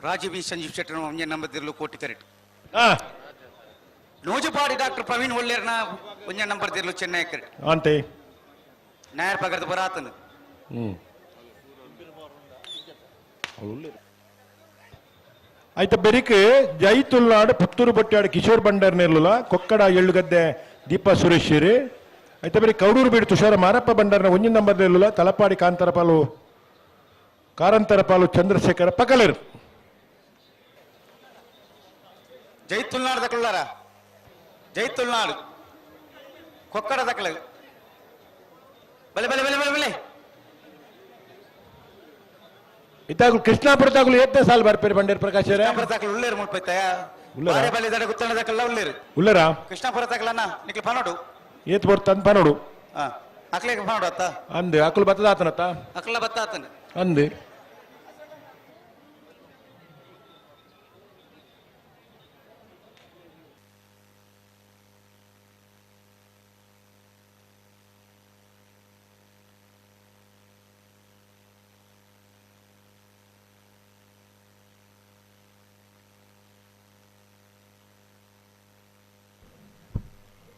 ರಾಜೀವ್ ಸಂಜೀವ್ ಶೆಟ್ಟರ್ ಒಂಜೆ ನಂಬರ್ ಕೋಟಿ ಕರೆಟ್ ನೂಜುಪಾಡಿ ಡಾಕ್ಟರ್ ಪ್ರವೀಣ್ ಒಳ್ಳೇರ್ನ ಒಂಜೆ ನಂಬರ್ ದಿರ್ಲು ಚೆನ್ನೈ ಕರೆಟ್ ಅಂತೆ ನಾಯರ್ ಪಗರದ ಬರಾತನ ಆಯ್ತ ಬೆರಿಕ್ ಜೈ ತುಳ್ನಾಡು ಪುತ್ತೂರು ಬಟ್ಟಾಡು ಕಿಶೋರ್ ಬಂಡಾರ್ ನೆರ್ಲುಲ ಕೊಕ್ಕಡ ಎಳ್ಳುಗದ್ದೆ ದೀಪಾ ಸುರೇಶ್ ಆಯ್ತ ಬೆರಿ ಕೌಡೂರು ಬೀಡು ತುಷಾರ ಮಾರಪ್ಪ ಬಂಡಾರ್ನ ಒಂಜಿನ ನಂಬರ್ ನೆರ್ಲುಲ ತಲಪಾಡಿ ಕಾಂತರಪಾಲು ಕಾರಂತರಪಾಲು ಚಂದ್ರಶೇಖರ ಪಕಲರು ಜೈ ತುಳ್ನಾಡು ದಕ್ಕಲಾರ ಜೈ ತುಳ್ನಾಡು ಕೊಕ್ಕಡ ದಕ್ಕಲ ಬಲೆ ಬಲೆ ಬಲೆ ಬಲೆ ಬಲೆ ಇತ್ತಾಗಲು ಕೃಷ್ಣಾಪುರದಾಗಲು ಏತ್ತೆ ಸಾಲ್ ಬರ್ಪೇರು ಬಂಡೇರ್ ಪ್ರಕಾಶ್ ಕೃಷ್ಣಾಪುರ ದಾಖಲು ಉಳ್ಳೇರು ಮುಲ್ಪೈತ ಬಾರೆ ಬಲೆ ದಡ ಗುತ್ತಣ ದಕ್ಕಲ್ಲ ಉಳ್ಳೇರು ಉಳ್ಳೇರಾ ಕೃಷ್ಣಾಪುರ ದಾಖಲನ್ನ ನಿಕ್ಲ ಪನೋಡು ಏತ್ ಬರ್ತ ಪನೋಡು ಹಾ ಅಕ್ಲೇಗೆ ಪನೋಡು ಅತ್ತ ಅಂದೆ ಅಕ್ಲು ಬತ್ತದ ಆತನತ್ತ ಅಕ್ಲ ಬತ್ತ ಆತನ ಅಂದೆ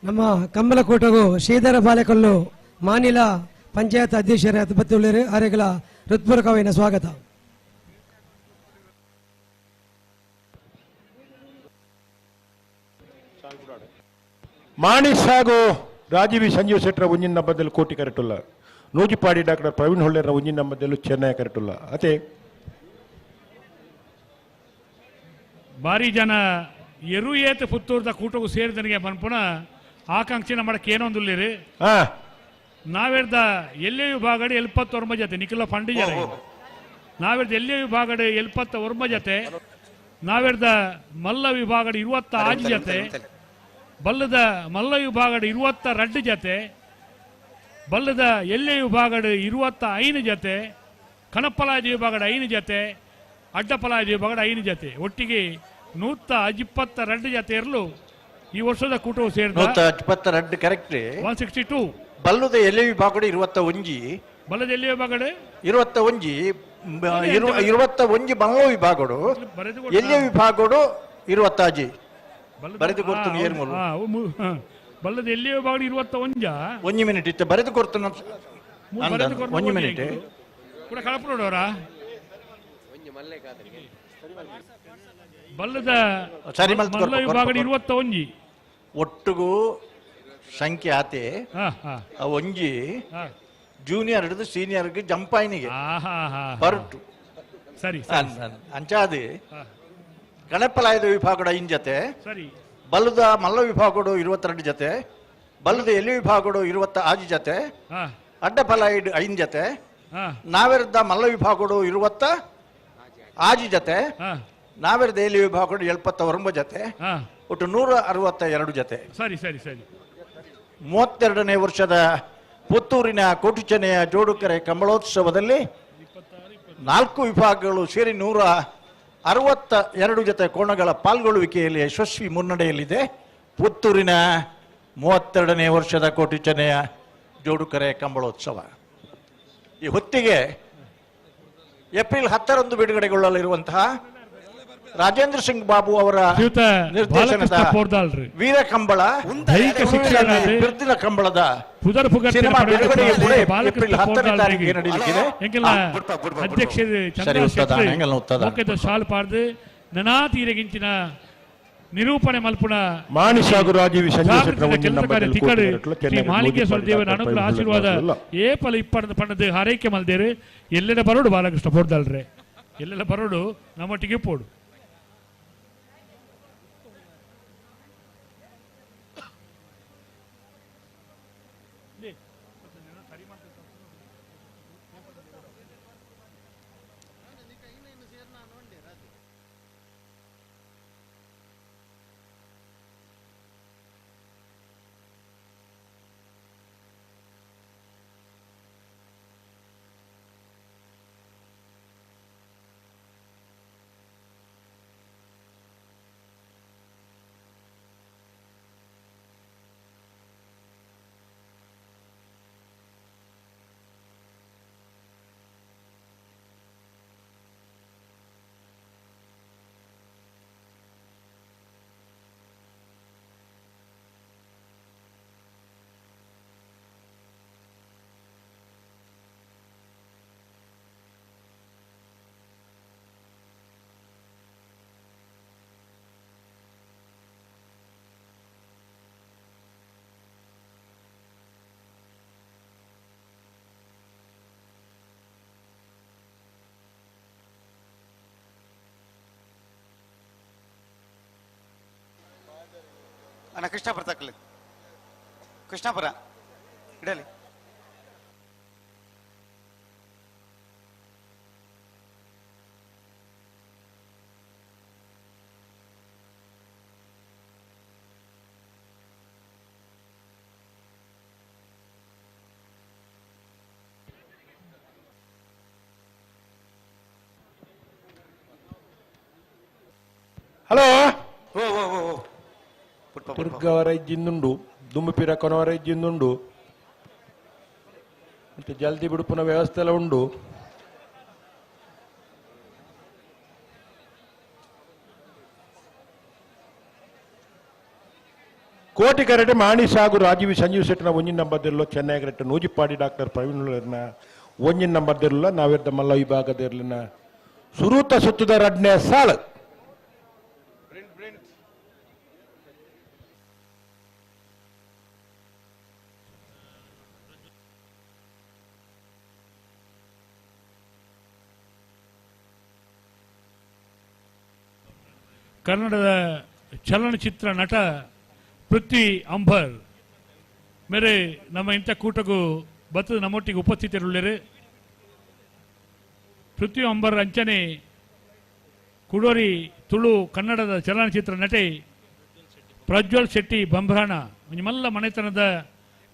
ನಮ್ಮ ಕಂಬಲಕೋಟಗೂ ಶ್ರೀಧರ ಬಾಲೆಕಲ್ಲು ಮಾನಿಲ ಪಂಚಾಯತ್ ಅಧ್ಯಕ್ಷರ ಬತ್ತುಳ್ಳೇರು ಆರೆಗಳ ಹೃತ್ಪೂರ್ವಕವಾದ ಸ್ವಾಗತ. ಮಾಣಿ ಸಾಗು ರಾಜೀವಿ ಸಂಜೀವ್ ಶೆಟ್ಟರ ಒಂಜಿನ ಬದಲು ಕೋಟಿ ಕರೆಟುಲ್ಲ ನೂಜಿಪಾಡಿ ಡಾಕ್ಟರ್ ಪ್ರವೀಣ್ ಹೊಳ್ಳೆರ ಒಂಜಿನ ಬದಲು ಚೆನ್ನೈ ಕರೆಟುಲ್ಲ ಅದೇ ಭಾರಿ ಜನ ಎರು ಏತ ಪುತ್ತೂರ್ದ ಕೂಟಗೂ ಸೇರಿದನಿಗೆ ಪನ್ಪುನ ಆಕಾಂಕ್ಷೆನ ಮಾಡಕ್ಕೆ ಏನೊಂದುಲ್ಲಿರಿ ನಾವೇರ್ದ ಎಲ್ಲೇ ವಿಭಾಗಡೆ 79 ಜೊತೆ ನಿಖಿಲ ಪಂಡಿಜರ ನಾವೇರ್ದ ಎಲ್ಲೇ ವಿಭಾಗಡೆ 79 ಜೊತೆ ನಾವೇರ್ದ ಮಲ್ಲ ವಿಭಾಗಡೆ 26 ಜೊತೆ ಬಲ್ಲದ ಮಲ್ಲ ವಿಭಾಗಡೆ 22 ಜೊತೆ ಬಲ್ಲದ ಎಲ್ಲೇ ವಿಭಾಗಡೆ 25 ಜೊತೆ ಕಣಪ್ಪಲಾಜಿ ವಿಭಾಗಡೆ 5 ಜೊತೆ ಅಡ್ಡಪಲಾಜಿ ವಿಭಾಗಡೆ 5 ಜೊತೆ ಒಟ್ಟಿಗೆ 122 ಜೊತೆ ಇರಲು ಈ ವರ್ಷದ ಕೂಟವು ಸೇರಿದ 122 ಕರೆಕ್ಟ್ 162 ಬಲ್ಲದ ಎಲೆ ವಿಭಾಗಡೆ 21 ಬಲ್ಲದ ಎಲೆ ವಿಭಾಗಡೆ 21 21 ಬಲ್ಲ ವಿಭಾಗಡು ಎಲೆ ವಿಭಾಗಡು 26 ಬರೆದು ಕೊಡ್ತೀನಿ ಏರ್ ಮೂರು ಬಲ್ಲದ ಎಲೆ ವಿಭಾಗಡೆ 21 1 ಮಿನಿಟ್ ಇತ್ತು ಬರೆದು ಕೊಡ್ತೀನಿ 1 ಮಿನಿಟ್ ಕೂಡ ಕಳಪನೋಡವರ ಬಲ್ಲದ ಸರಿ ಮಲ್ಲ ವಿಭಾಗಡೆ 21 ಒಟ್ಟಿಗೂ ಸಂಖ್ಯೆ ಆತೆ ಒಂಜಿ ಜೂನಿಯರ್ ಹಿಡಿದು ಸೀನಿಯರ್ಗೆ ಜಂಪಾಯಿನಿಗೆ ಹೊರಟು ಸರಿ ಅಂಚಾದಿ ಗಣಪಲಾಯದ ವಿಭಾಗದ 5 ಜೊತೆ ಸರಿ ಬಲ್ಲದ ಮಲ್ಲ ವಿಭಾಗಡು 22 ಜೊತೆ ಬಲ್ಲದ ಎಲ್ಲಿ ವಿಭಾಗಡು 26 ಜೊತೆ ಅಡ್ಡಫಲಾಯಿಡ್ 5 ಜೊತೆ ನಾವೆರದ ಮಲ್ಲ ವಿಭಾಗಡು 26 ಜೊತೆ ನಾವೆರದ ಎಲ್ಲಿ ವಿಭಾಗಡು 79 ಜೊತೆ ಒಟ್ಟು 162 ಜೊತೆ. ಸರಿ ಸರಿ ಸರಿ. 32ನೇ ವರ್ಷದ ಪುತ್ತೂರಿನ ಕೋಟಿಚೆನೆಯ ಜೋಡುಕರೆ ಕಂಬಳೋತ್ಸವದಲ್ಲಿ 4 ವಿಭಾಗಗಳು ಸೇರಿ 162 ಜೊತೆ ಕೋಣಗಳ ಪಾಲ್ಗೊಳ್ಳುವಿಕೆಯಲ್ಲಿ ಯಶಸ್ವಿ ಮುನ್ನಡೆಯಲ್ಲಿದೆ ಪುತ್ತೂರಿನ 32ನೇ ವರ್ಷದ ಕೋಟಿಚೆನೆಯ ಜೋಡುಕರೆ ಕಂಬಳೋತ್ಸವ. ಈ ಹೊತ್ತಿಗೆ ಏಪ್ರಿಲ್ 10ರಂದು ಬಿಡುಗಡೆಗೊಳ್ಳಲಿರುವಂತಹ ರಾಜೇಂದ್ರ ಸಿಂಗ್ ಬಾಬು ಅವರ ನಿರ್ದೇಶನದ ವೀರ ಕಂಬಳ ಬಿರುದಿನ ಕಂಬಳದ ಸಿನಿಮಾ ಬಿಡುಗಡೆಯು ಕೂಡ ಏಪ್ರಿಲ್ 10ನೇ ತಾರೀಕಿಗೆ ನಡೆಯಲಿದೆ. ನಿರೂಪಣೆ ಮಲ್ಪುಣ ಮಾಲಿಂಗೇಶ್ವರ ದೇವರ ಅನುಗ್ರಹ ಆಶೀರ್ವಾದ ಏಪಲ ಇಪ್ಪಣದ ಪಣ್ಣದ ಹಾರೈಕೆ ಮಲ್ದೇರು ಎಲ್ಲೆಡೆ ಬರೋಡು ಬಾಲಕೃಷ್ಣ ಪೋರ್ದಾಳ್ರೆ. ಎಲ್ಲೆಲ್ಲ ಬರೋಡು ನಮ್ಮೊಟ್ಟಿಗೆ ಪೋಡು. ಅಣ್ಣ ಕೃಷ್ಣಾಪುರ ತಕ್ಕಲಿ, ಕೃಷ್ಣಾಪುರ ಇಡಲಿ. ಹಲೋ ಓ ಓ ಓ ಓ ದುರ್ಗವರ ಇಜ್ಜಿಂದುಂಡು, ದುಂಬಿಪಿರ ಕೊನವರ ಇಜ್ಜಿಂದುಂಡು, ಮತ್ತೆ ಜಲ್ದಿ ಬಿಡುಪುನ ವ್ಯವಸ್ಥೆ ಎಲ್ಲ ಉಂಡು. ಕೋಟಿ ಕರೆಟೆ ಮಾಣಿ ಸಾಗು ರಾಜೀವ್ ಸಂಜೀವ್ ಶೆಟ್ಟಿನ ಒಂಜಿನ ನಂಬರ್ದಿರಲು, ಚೆನ್ನೈ ಕರೆಟೆ ನೂಜಿಪಾಡಿ ಡಾಕ್ಟರ್ ಪ್ರವೀಣ್ ಒಂಜಿನ ನಂಬರ್ದಿರಲಿಲ್ಲ. ನಾವಿರ್ದ ಮಲ್ಲ ವಿಭಾಗದಿರಲಿನ ಸುರೂತ ಸುತ್ತದ ರಡ್ನೇ ಸಾಲು. ಕನ್ನಡದ ಚಲನಚಿತ್ರ ನಟ ಪೃಥ್ವಿ ಅಂಬರ್ ಮೇರೆ ನಮ್ಮ ಇಂಥ ಕೂಟಕ್ಕೂ ಬತ್ತದ ನಮ್ಮೊಟ್ಟಿಗೆ ಉಪಸ್ಥಿತರುಳ್ಳರು. ಪೃಥ್ವಿ ಅಂಬರ್ ಅಂಚನೆ ಕುಡೋರಿ ತುಳು ಕನ್ನಡದ ಚಲನಚಿತ್ರ ನಟೆ ಪ್ರಜ್ವಲ್ ಶೆಟ್ಟಿ ಬಂಬ್ರಾಣ ನಿಮ್ಮೆಲ್ಲ ಮನೆತನದ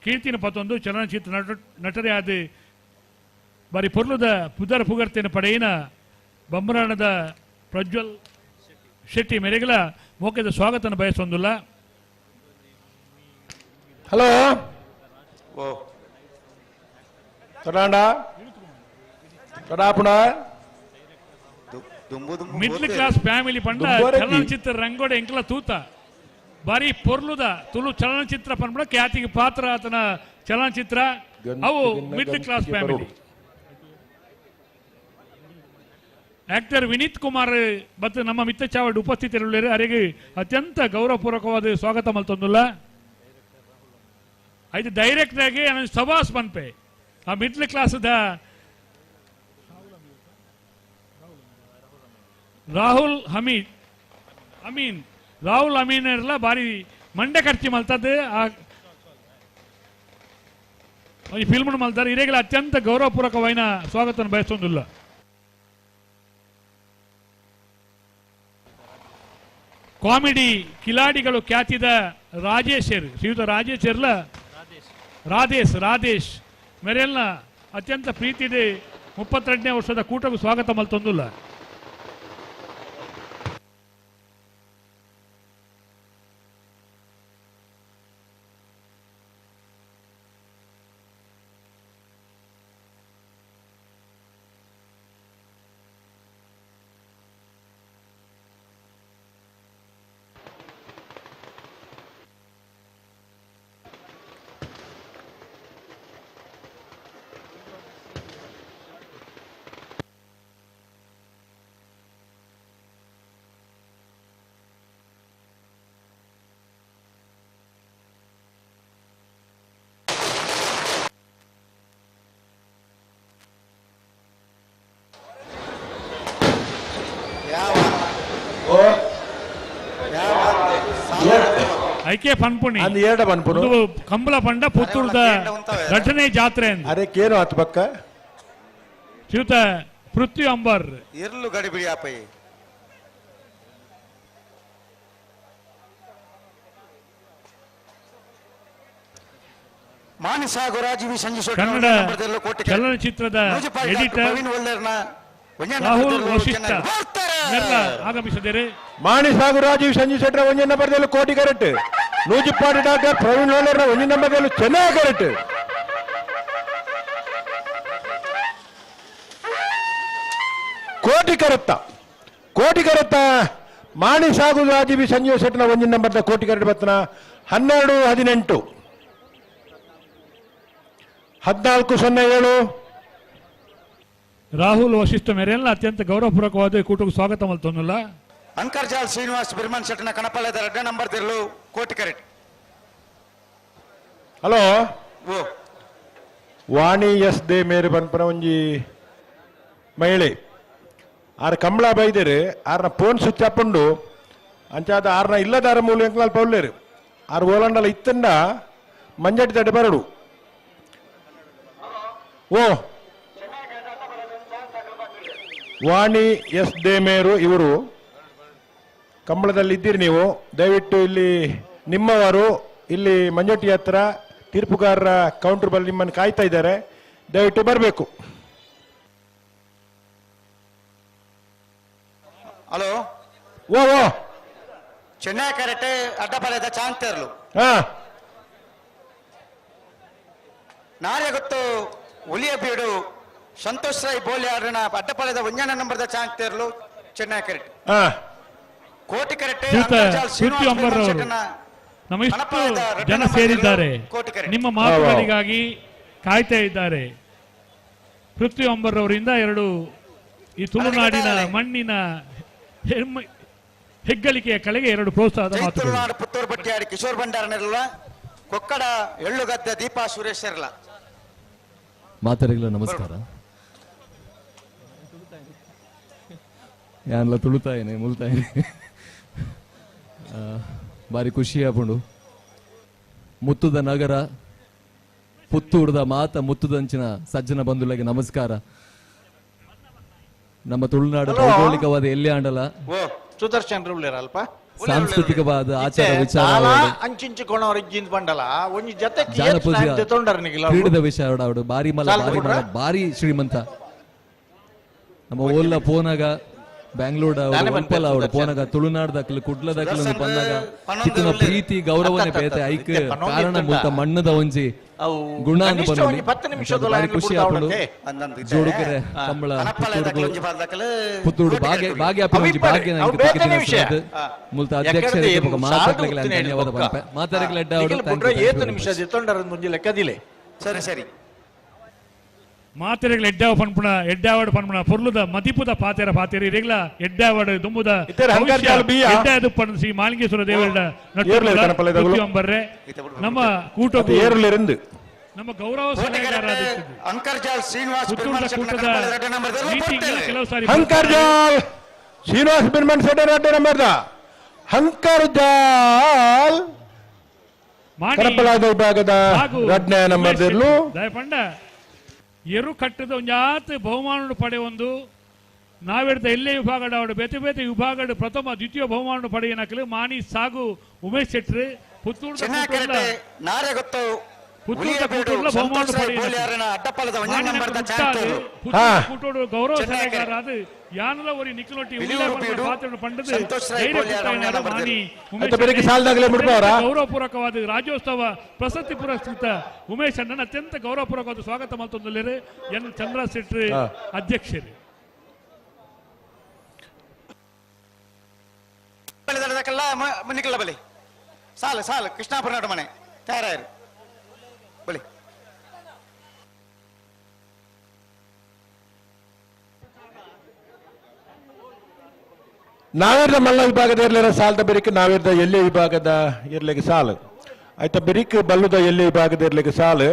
ಕೀರ್ತಿನ ಪತ್ತೊಂದು ಚಲನಚಿತ್ರ ನಟರೇ ಆದ ಬಾರಿ ಪೊರ್ಲುದ ಪುದರ ಪುಗರ್ತಿನ ಪಡೆಯಿನ ಬಂಬ್ರಾಣದ ಪ್ರಜ್ವಲ್ ಶೆಟ್ಟಿ ಮೇರೆಗಳ ಮೋಕೆದ ಸ್ವಾಗತನ ಬಯಸೊಂದುಲ್ಲ. ಹಲೋ ಓ ತಡಾಂಡ ತಡಾಪುಣ ಮಿಡ್ಲ್ ಕ್ಲಾಸ್ ಫ್ಯಾಮಿಲಿ ಪಂಡ ಚಲನಚಿತ್ರ ರಂಗೋಡೆ ಎಂಕಲ ತೂತ ಬಾರಿ ಪೊರ್ಲುದ ತುಳು ಚಲನಚಿತ್ರ ಪಂಡ ಖ್ಯಾತಿಗೆ ಪಾತ್ರ ಆತನ ಚಲನಚಿತ್ರ ಅವು middle class family. Actor Vineeth Kumar ಮತ್ತು ನಮ್ಮ ಮಿತ್ತ ಚಾವಡ್ ಉಪಸ್ಥಿತರುಳ್ಳರು ಅರೆಗೆ ಅತ್ಯಂತ ಗೌರವಪೂರ್ವಕವಾದ ಸ್ವಾಗತ ಮಲ್ತೊಂದುಲ್ಲ. ಐದು ಡೈರೆಕ್ಟ್ ಆಗಿ ಸವಾಸ್ ಪನ್ಪೆ ಆ middle class the Rahul Hamid Amin Rahul Amin ಇರಲ್ಲ ಬಾರಿ ಮಂಡೆ ಖರ್ಚು ಮಲ್ತದ್ದು ಆ ಈ ಫಿಲ್ಮ್ ಮಲ್ತಾರೆ. ಇರೇಗಲ ಅತ್ಯಂತ ಗೌರವಪೂರ್ವಕವಾದ ಸ್ವಾಗತ ಬಯಸೊಂದುಲ್ಲ. ಕಾಮಿಡಿ ಕಿಲಾಡಿಗಳು ಖ್ಯಾತಿದ ರಾಜೇಶ್ ಶ್ರೀಯುತ ರಾಜೇಶ್ ಇರ್ಲ ರಾಧೇಶ್ ರಾಧೇಶ್ ಮೇರೆಲ್ಲ ಅತ್ಯಂತ ಪ್ರೀತಿದೆ 32ನೇ ವರ್ಷದ ಕೂಟಕ್ಕೂ ಸ್ವಾಗತ ಮಲ್ತೊಂದುಲ್ಲ. ಐಕೆ ಪನ್ಪುಣಿ ಅಂದ್ ಏಡ ಪನ್ಪುನು ಕಂಬಳ ಪಂಡ ಪುತ್ತೂರ್ದ ರಡ್ಡನೇ ಜಾತ್ರೆ ಅರೆ ಕೇನು ಆತ್ ಪಕ್ಕ ಶ್ರೀಯುತ ಪೃಥ್ವಿ ಅಂಬರ್ ಇರ್ಲು ಗಡಿಬಿಡಿ ಆಪೈ ಮಾನಸಾಗು ರಾಜೀವಿ ಸಂಜು ಕನ್ನಡ ಚಲನಚಿತ್ರದ ಎಡಿಟರ್ ರಾಹುಲ್ ವಶಿಷ್ಠ ಆಗಮಿಸಿದ್ದಾರೆ. ಮಾಣಿಸಾಗು ರಾಜೀವ್ ಸಂಜು ಶೆಟ್ಟರ ಒಂಜಿ ನಂಬರ್ದಲ್ಲಿ ಕೋಟಿ ಕರೆಕ್ಟ್, ನೂಜಿಪ್ಪಾಡಿ ಡಾಕ್ಟರ್ ಪ್ರವೀಣ್ ಒಳ್ಳೆರ್ನ ಒಂಜಿ ನಂಬರ್ದಲ್ಲಿ ಚೆನ್ನಾಗಿ ಕರೆಕ್ಟ್. ಕೋಟಿ ಕರೆತ್ತ ಕೋಟಿ ಕರೆತ್ತ ಮಾಣಿಸಾಗು ರಾಜೀವ್ ಸಂಜೀವ್ ಶೆಟ್ಟನ ಒಂಜಿ ನಂಬರ್ದ ಕೋಟಿ ಕರೆಕ್ಟ್ ಬತ್ತನ 12 18 14 0 7. ರಾಹುಲ್ ವಶಿಷ್ಠ ಮೇರೆಲ್ಲ ಅತ್ಯಂತ ಗೌರವಪೂರ್ವಕವಾದ ಕೂಟಕ್ಕೆ ಸ್ವಾಗತ ಮಲ್ತೊಂದುಲ್ಲ. ಅಂಕರ್ಜಾಲ್ ಶ್ರೀನಿವಾಸ್ ಬಿರ್ಮನ್ ಶೆಟ್ಟನ ಕಣಪಾಲದ ಎರಡನೇ ನಂಬರ್ ದಿರ್ಲು ಕೋಟಿ ಕರೆಕ್ಟ್. ಹಲೋ ವಾಣಿ ಎಸ್ they ಮೇರೆ ಪನ್ಪನ ಒಂಜಿ ಮಹಿಳೆ ಆರ್ ಕಮಲ ಬೈದೇರು ಆರ್ನ ಫೋನ್ ಸ್ವಿಚ್ ಆಫ್ ಉಂಡು ಅಂಚಾದ ಆರ್ನ ಇಲ್ಲದಾರ ಮೂಲ ಎಂಕಲಾಲ್ ಪೌಲ್ಲೇರು ಆರ್ ಓಲಂಡಲ ಇತ್ತಂಡ ಮಂಜಟ್ಟಿ ತಡೆ ಬರಡು. ಓ ವಾಣಿ ಎಸ್ ದೇಮೇರು ಇವರು ಕಂಬಳದಲ್ಲಿ ಇದ್ದೀರಿ ನೀವು, ದಯವಿಟ್ಟು ಇಲ್ಲಿ ನಿಮ್ಮವರು ಇಲ್ಲಿ ಮಂಜಟ್ಟಿ ಹತ್ರ ತೀರ್ಪುಗಾರರ ಕೌಂಟರ್ ಬಳಿ ನಿಮ್ಮನ್ನು ಕಾಯ್ತಾ ಇದ್ದಾರೆ, ದಯವಿಟ್ಟು ಬರಬೇಕು. ಹಲೋ ಓ ಓ ಚೆನ್ನೈ ಕರೆಕ್ಟ್ ಅಡ್ಡಪಾಳ್ಯದ ಚಾಂತೇರ್ಲು ನಾಳೆ ಗೊತ್ತು ಹುಲಿಯ ಬೀಡು ಸಂತೋಷ್ ರಾಯ್ ಬೋಲ್ಯಾರನ ಅಡ್ಡಪಾಳ್ಯದ ಒಂಜಾನ ನಂಬರ್ದ ಚಾಂತೇರ್ಲು ಚೆನ್ನೈ ಕರೆಕ್ಟ್ ಕೋಟಿ ಕರೆಕ್ಟ್. ನಮ್ಮ ಇಷ್ಟು ಜನ ಸೇರಿದ್ದಾರೆ, ನಿಮ್ಮ ಮಾತುಗಳಿಗಾಗಿ ಕಾಯ್ತಾ ಇದ್ದಾರೆ. ಪೃಥ್ವಿ ಅಂಬರ್ ಅವರಿಂದ ಎರಡು ಈ ತುಳುನಾಡಿನ ಮಣ್ಣಿನ ಹೆಗ್ಗಳಿಕೆಯ ಕಲೆಗೆ ಎರಡು ಪ್ರೋತ್ಸಾಹದ ಮಾತುಗಳು. ತುಳುನಾಡು ಪುತ್ತೂರು ಬಟ್ಟಿಯಾಡಿ ಕಿಶೋರ್ ಭಂಡಾರನಿರಲ್ಲ, ಕೊಕ್ಕಡ ಎಳ್ಳುಗದ್ದೆ ದೀಪಾ ಸುರೇಶ್ ಇರಲ್ಲ. ಮಾತರಿಗಳ ನಮಸ್ಕಾರ. ಯಾನ್ಲ ತುಳುತಾಯನೆ ಮುಲ್ತಾಯನೆ ಬಾರಿ ಖುಷಿಯಾಪುಂಡು. ಮುತ್ತುದ ನಗರ ಪುತ್ತೂರ್ದ ಮಾತ ಮುತ್ತುದಂಚಿನ ಸಜ್ಜನ ಬಂಧುಗಳಿಗೆ ನಮಸ್ಕಾರ. ನಮ್ಮ ತುಳುನಾಡು ಭೌಗೋಳಿಕವಾದ ಎಲ್ಲಿ ಆಂಡಲ ಸುದರ್ಶನ್ ಅಲ್ಪ ಸಾಂಸ್ಕೃತಿಕವಾದ ಆಚಾರ ವಿಚಾರ ಕ್ರೀಡದ ವಿಷಯ ಬಾರಿ ಮಲ್ಲ ಬಾರಿ ಮಲ್ಲ ಬಾರಿ ಶ್ರೀಮಂತ. ನಮ್ಮ ಓಲ್ಲ ಪೋನಾಗ ಬ್ಯಾಂಗ್ಳೂರ್ ಒಲ್ಪಲ ಅವಡು ಪೋನಾಗ ತುಳುನಾಡ್ದಕ್ಲು ಕುಡ್ಲದಕ್ಲು ಬಂದಾಗ ಚಿಕ್ಕನ ಪ್ರೀತಿ ಗೌರವನೆ ಬೇತೆ ಐಕ್ ಕಾರಣ ಮುಲ್ತ ಮಣ್ಣದ ಒಂಜಿ ಗುಣ ಬಾರಿ ಖುಷಿ ಆಪುಂಡು. ಜೋಡುಕೆರೆ ಕಂಬಳ ಪುತ್ತೂರು ಭಾಗ್ಯ ಭಾಗ್ಯ ಭಾಗ್ಯ ಮುಲ್ತ ಅಧ್ಯಕ್ಷರಿಗೆ ಮಾತಾಡ್ಲಿಕ್ಕೆ ಧನ್ಯವಾದ ಪನ್ಪೆ. ಮಾತಾಡಕ್ಕೆ ಅಡ್ಡ ಸರಿ ಸರಿ ಮಾತೆರೆಗಳ ಎಡ್ಡಾವ ಪನ್ಪುಣ ಎಡ್ಡಾವಡು ಪನ್ಪುಣ ಪೊರ್ಲುದ ಮದಿಪುದ ಪಾತೆರ ಪಾತೆರ ಇರೆಗ್ಲ ಎಡ್ಡಾವಡು ದುಂಬುದ ಎಡ್ಡಾದು ಶ್ರೀ ಮಾಲಿಂಗೇಶ್ವರ ದೇವರ ಬರ್ರೆ ನಮ್ಮ ಕೂಟಕ್ಕೂ ನಮ್ಮ ಗೌರವ ಅಂಕರ್ಜಾಲ್ ಶ್ರೀನಿವಾಸ್ ಕೆಲವು ಸಾರಿ ಹಂಕರ್ಜಾಲ್ ಶ್ರೀನಿವಾಸ್ ಬಿರ್ಮನ್ ಸೆಟ್ಟರ್ ಅಡ್ಡ ನಂಬರ್ದ ಹಂಕರ್ಜಾಲ್ ಕರಪಲಾದ ವಿಭಾಗದ ರಡ್ನೇ ನಂಬರ್ದಿರ್ಲು ದಯಪಂಡ ಎರು ಕಟ್ಟದ ಒಂಜಾತ್ ಬಹುಮಾನ ಪಡೆಯೊಂದು ನಾವೆಡ್ದ ಎಲ್ಲೇ ವಿಭಾಗಡ ಅವಡು ಬೇತೆ ಬೇತೆ ವಿಭಾಗಡು ಪ್ರಥಮ ದ್ವಿತೀಯ ಬಹುಮಾನ ಪಡೆಯನಕಲು ಮಾಣಿ ಸಾಗು ಉಮೇಶ್ ಶೆಟ್ರು ಪುತ್ತೂರು ಬಹುಮಾನ ಪಡೆಯ ಗೌರವ ಸಲಹೆಗಾರ ಯಾನಲ ಒರಿ ನಿಕ್ಕಲೊಟ್ಟಿ ಪಂಡದು ಗೌರವಪೂರ್ವಕವಾದ ರಾಜ್ಯೋತ್ಸವ ಪ್ರಶಸ್ತಿ ಪುರಸ್ಕೃತ ಉಮೇಶ್ ಅಣ್ಣನ ಅತ್ಯಂತ ಗೌರವಪೂರ್ವಕವಾದ ಸ್ವಾಗತ ಮಲ್ತೊಂದುಲ್ಲೆರ್ ಎನ್ ಚಂದ್ರ ಶೆಟ್ಟಿ ಅಧ್ಯಕ್ಷರು. ಸಾಲು ಸಾಲು ಕೃಷ್ಣಾಪುರ ನಡು ಮನೆ ತಯಾರಾಯರು ಬಲಿ. ನಾವೇರ್ದ ಮಲ್ಲ ವಿಭಾಗದ ಇರ್ಲಿರ ಸಾಲದ ಬೆರಿಕ್ ನಾವೇರ್ದ ಎಲ್ಲೆ ವಿಭಾಗದ ಇರ್ಲಿಕ್ಕೆ ಸಾಲು ಆಯ್ತಾ ಬೆರಿಕ್ ಬಲ್ಲುದ ಎಲ್ಲೆ ವಿಭಾಗದ ಇರ್ಲಿಕ್ಕೆ ಸಾಲು.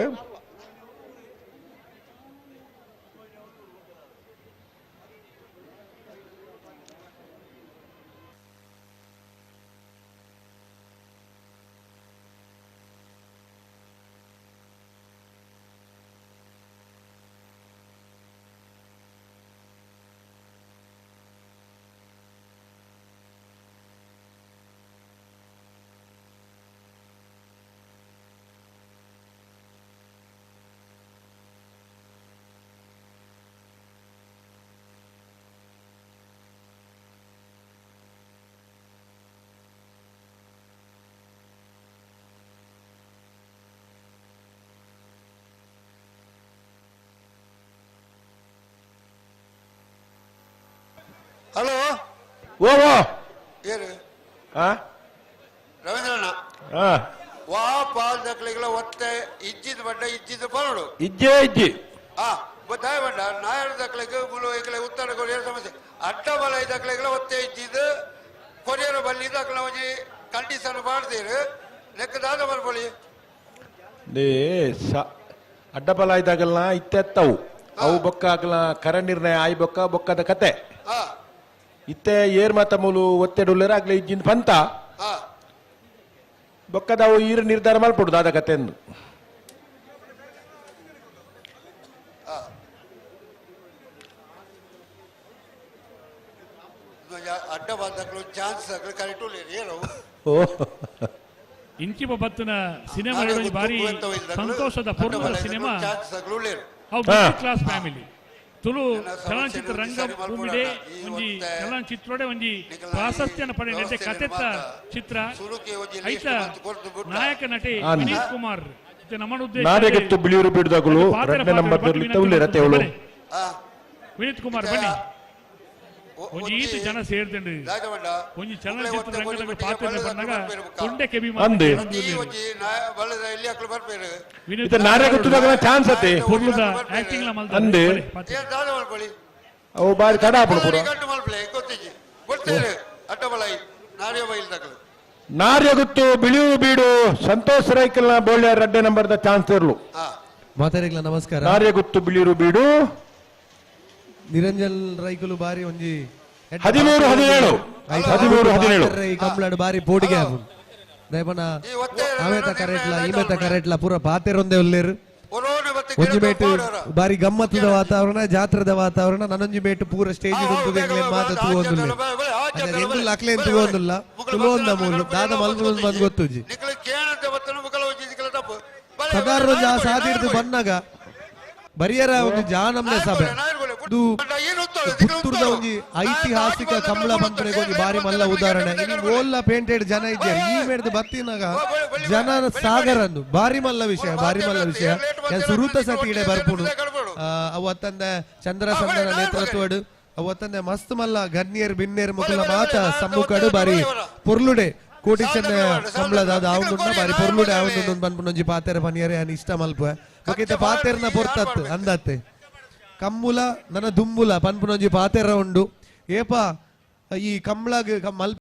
ಹಲೋ ಓ ಓ ಏನು ಆ ರವೀಂದ್ರಣ್ಣ ಆ ವಾ ಪಾಲ್ ದಕ್ಲಿಗಳ ಒತ್ತೆ ಇಜ್ಜಿದ ಬಡ್ಡ ಇಜ್ಜಿದ ಬರೋಡು ಇಜ್ಜೆ ಇಜ್ಜಿ ಆ ಗೊತ್ತಾಯ ಬಡ್ಡ ನಾಯರ್ ದಕ್ಲಿಗೆ ಮುಲು ಈಗಲೇ ಉತ್ತರ ಕೊರಿಯರ್ ಸಮಸ್ಯೆ ಅಡ್ಡ ಬಲ ದಕ್ಲಿಗಳ ಒತ್ತೆ ಇಜ್ಜಿದ್ ಕೊರಿಯರ್ ಬಲ್ಲಿ ದಕ್ಲ ಒಂಜಿ ಕಂಡೀಷನ್ ಮಾಡ್ತೀರಿ ಲೆಕ್ಕದಾದ ಬರ್ಕೊಳ್ಳಿ ಲೇ ಸ ಅಡ್ಡಬಲ ಇದ್ದಾಗಲ್ಲ ಇತ್ತೆತ್ತವು ಅವು ಬೊಕ್ಕ ಆಗಲ ಕರ ನಿರ್ಣಯ ಆಯ್ ಬೊಕ್ಕ ಬೊಕ್ಕದ ಕತೆ ಇತ್ತೆ ಏರ್ ಮಾತ ಮೂಲು ಒತ್ತೆಡುಲ್ಲೇರ ಆಗ್ಲೇ ಇಜ್ಜಿಂದ ಪಂತ ಬೊಕ್ಕದ ಅವು ಈರು ನಿರ್ಧಾರ ಮಲ್ಪಡು ದಾದ ಕತೆ ಎಂದು ಅಡ್ಡ ಬಂದಕ್ಲು ಚಾನ್ಸ್ ಆಗಲು ಕರೆಕ್ಟ್ ಏನು ಓ ಇಂಚಿಪ ಬತ್ತಿನ ಸಿನಿಮಾ ಬಾರಿ ಸಂತೋಷದ ಪೂರ್ಣದ ಸಿನಿಮಾ ಅವು ಕ್ಲಾಸ್ ಫ್ಯಾಮಿಲಿ ತುಳು ಚಲನಚಿತ್ರ ರಂಗಭೂಮಿಡೆ ಒಂಜಿ ಚಲನಚಿತ್ರೋಡೆ ಒಂಜಿ ಪ್ರಾಶಸ್ತ್ಯನ ಪಡೆದ ಕತೆತ್ತ ಚಿತ್ರ ಐತ ನಾಯಕ ನಟಿ ವಿನೀತ್ ಕುಮಾರ್ ನಮ್ಮನ ಉದ್ದೇಶ ನಾರೆಗತ್ತು ಬಿಳಿಯೂರು ಬೀಡ್ದಾಗಲು ಎರಡನೇ ನಂಬರ್ ತೌಲಿ ವಿನೀತ್ ಕುಮಾರ್ ಬನ್ನಿ ಒಂಜಿ ಈತ ಜನ ಸೇರ್ದಂಡ್ರಿ ಒಂಜಿ ಚಲನಚಿತ್ರ ರಂಗದ ಪಾತ್ರ ಬಂದಾಗ ಕೊಂಡೆ ಕೆಬಿ ಅಂದೆ. ಇತ್ತೆ ನಾರೆಗತ್ತುದಾಗ ಚಾನ್ಸ್ ಅತ್ತೆ ಪೊರ್ಲುದ ಆಕ್ಟಿಂಗ್ ಲ ಮಲ್ದ ಅಂದೆ ಅವು ಬಾರಿ ತಡ ಆಪುಂಡು ಪೂರ ನಾರ್ಯಗುತ್ತು ಬಿಳಿಯೂರು ಬೀಡು ಸಂತೋಷ್ ರೈಕಲ್ನ ಬೋಳ್ಯ ರಡ್ಡೆ ನಂಬರ್ದ ಚಾನ್ಸ್ ಇರ್ಲು ಮಾತಾಡಿಗ್ಲ ನಮಸ್ಕಾರ ನಾರ್ಯಗುತ್ತು ಬಿಳಿಯೂರು ಬೀಡು ನಿರಂಜನ್ ರೈಕುಲು ಬಾರಿ ಒಂಜಿ 13 17 13 17 ಈ ಕಂಬ್ಳಡ್ ಬಾರಿ ಪೋಡಿಗೆ ಆಪುಂಡು ದಯಪನ ಆಮೇತ ಕರೆಟ್ಲ ಈಮೇತ ಕರೆಟ್ಲ ಪೂರ ಪಾತೆರೊಂದೇ ಉಲ್ಲೇರು ಒಂಜಿ ಮೇಟು ಬಾರಿ ಗಮ್ಮತ್ತದ ವಾತಾವರಣ ಜಾತ್ರದ ವಾತಾವರಣ ನನೊಂಜಿ ಮೇಟು ಪೂರ ಸ್ಟೇಜ್ ಮಾತ ತೂವೊಂದುಲ್ಲ ಎಂದುಲ್ಲ ಅಕ್ಲೇನ್ ತೂವೊಂದುಲ್ಲ ತುಳುವೊಂದ ಮೂಲು ದಾದ ಮಲ್ಪುನೊಂದು ಬಂದ್ ಗೊತ್ತುಜಿ ಸಾಧಾರಣ ಸಾದಿರ್ದು ಬನ್ನಾಗ ಬರಿಯರ ಒಂದು ಜಾನಮ್ನೆ ಸಭೆ ಇದು ಪುತ್ತೂರ್ದ ಒಂಜಿ ಐತಿಹಾಸಿಕ ಕಂಬಳ ಪನ್ಪುನೆಗ್ ಒಂಜಿ ಬಾರಿ ಮಲ್ಲ ಉದಾಹರಣೆ ಇನಿ ಓಲ್ಲ ಪೇಂಟೆಡ್ ಜನ ಇದ್ದಾರೆ ಈ ಮೇಡ್ದು ಬತ್ತಿನಾಗ ಜನರ ಸಾಗರ ಅಂದು ಬಾರಿ ಮಲ್ಲ ವಿಷಯ ಬಾರಿ ಮಲ್ಲ ವಿಷಯ ಸುರುತ ಸತಿ ಇಡೆ ಬರ್ಪುಡು ಅವು ಅತ್ತಂದೆ ಚಂದ್ರಸಂದನ ನೇತೃತ್ವಡು ಅವು ಅತ್ತಂದೆ ಮಸ್ತ್ ಮಲ್ಲ ಗನ್ನಿಯರ್ ಬಿನ್ನೇರ್ ಮುಕುಲ ಮಾತ ಸಮ್ಮುಖಡು ಬಾರಿ ಪೊರ್ಲುಡೆ ಕೋಟಿ ಚೆನ್ನ ಕಂಬಳದ ಆವುಂದುಂಡ ಬಾರಿ ಪೊರ್ಲುಡೆ ಆವುಂದುಂಡು ಪನ್ಪುನೊಂಜಿ ಪಾತೆರ ಪನಿಯರೆ ಅನ್ ಇಷ್ಟ ಮಲ್ಪುವೆ ಬೊಕ ಪಾತೆರ್ನ ಪೊರ್ತತ್ತು ಅಂದತ್ತೆ ಕಮ್ಮುಲ ನನ್ನ ದುಂಬುಲ ಪನ್ಪುನೊಂಜಿ ಪಾತೆರ ಉಂಡು ಏಪ ಈ ಕಂಬಳಗ್ ಮಲ್ಪ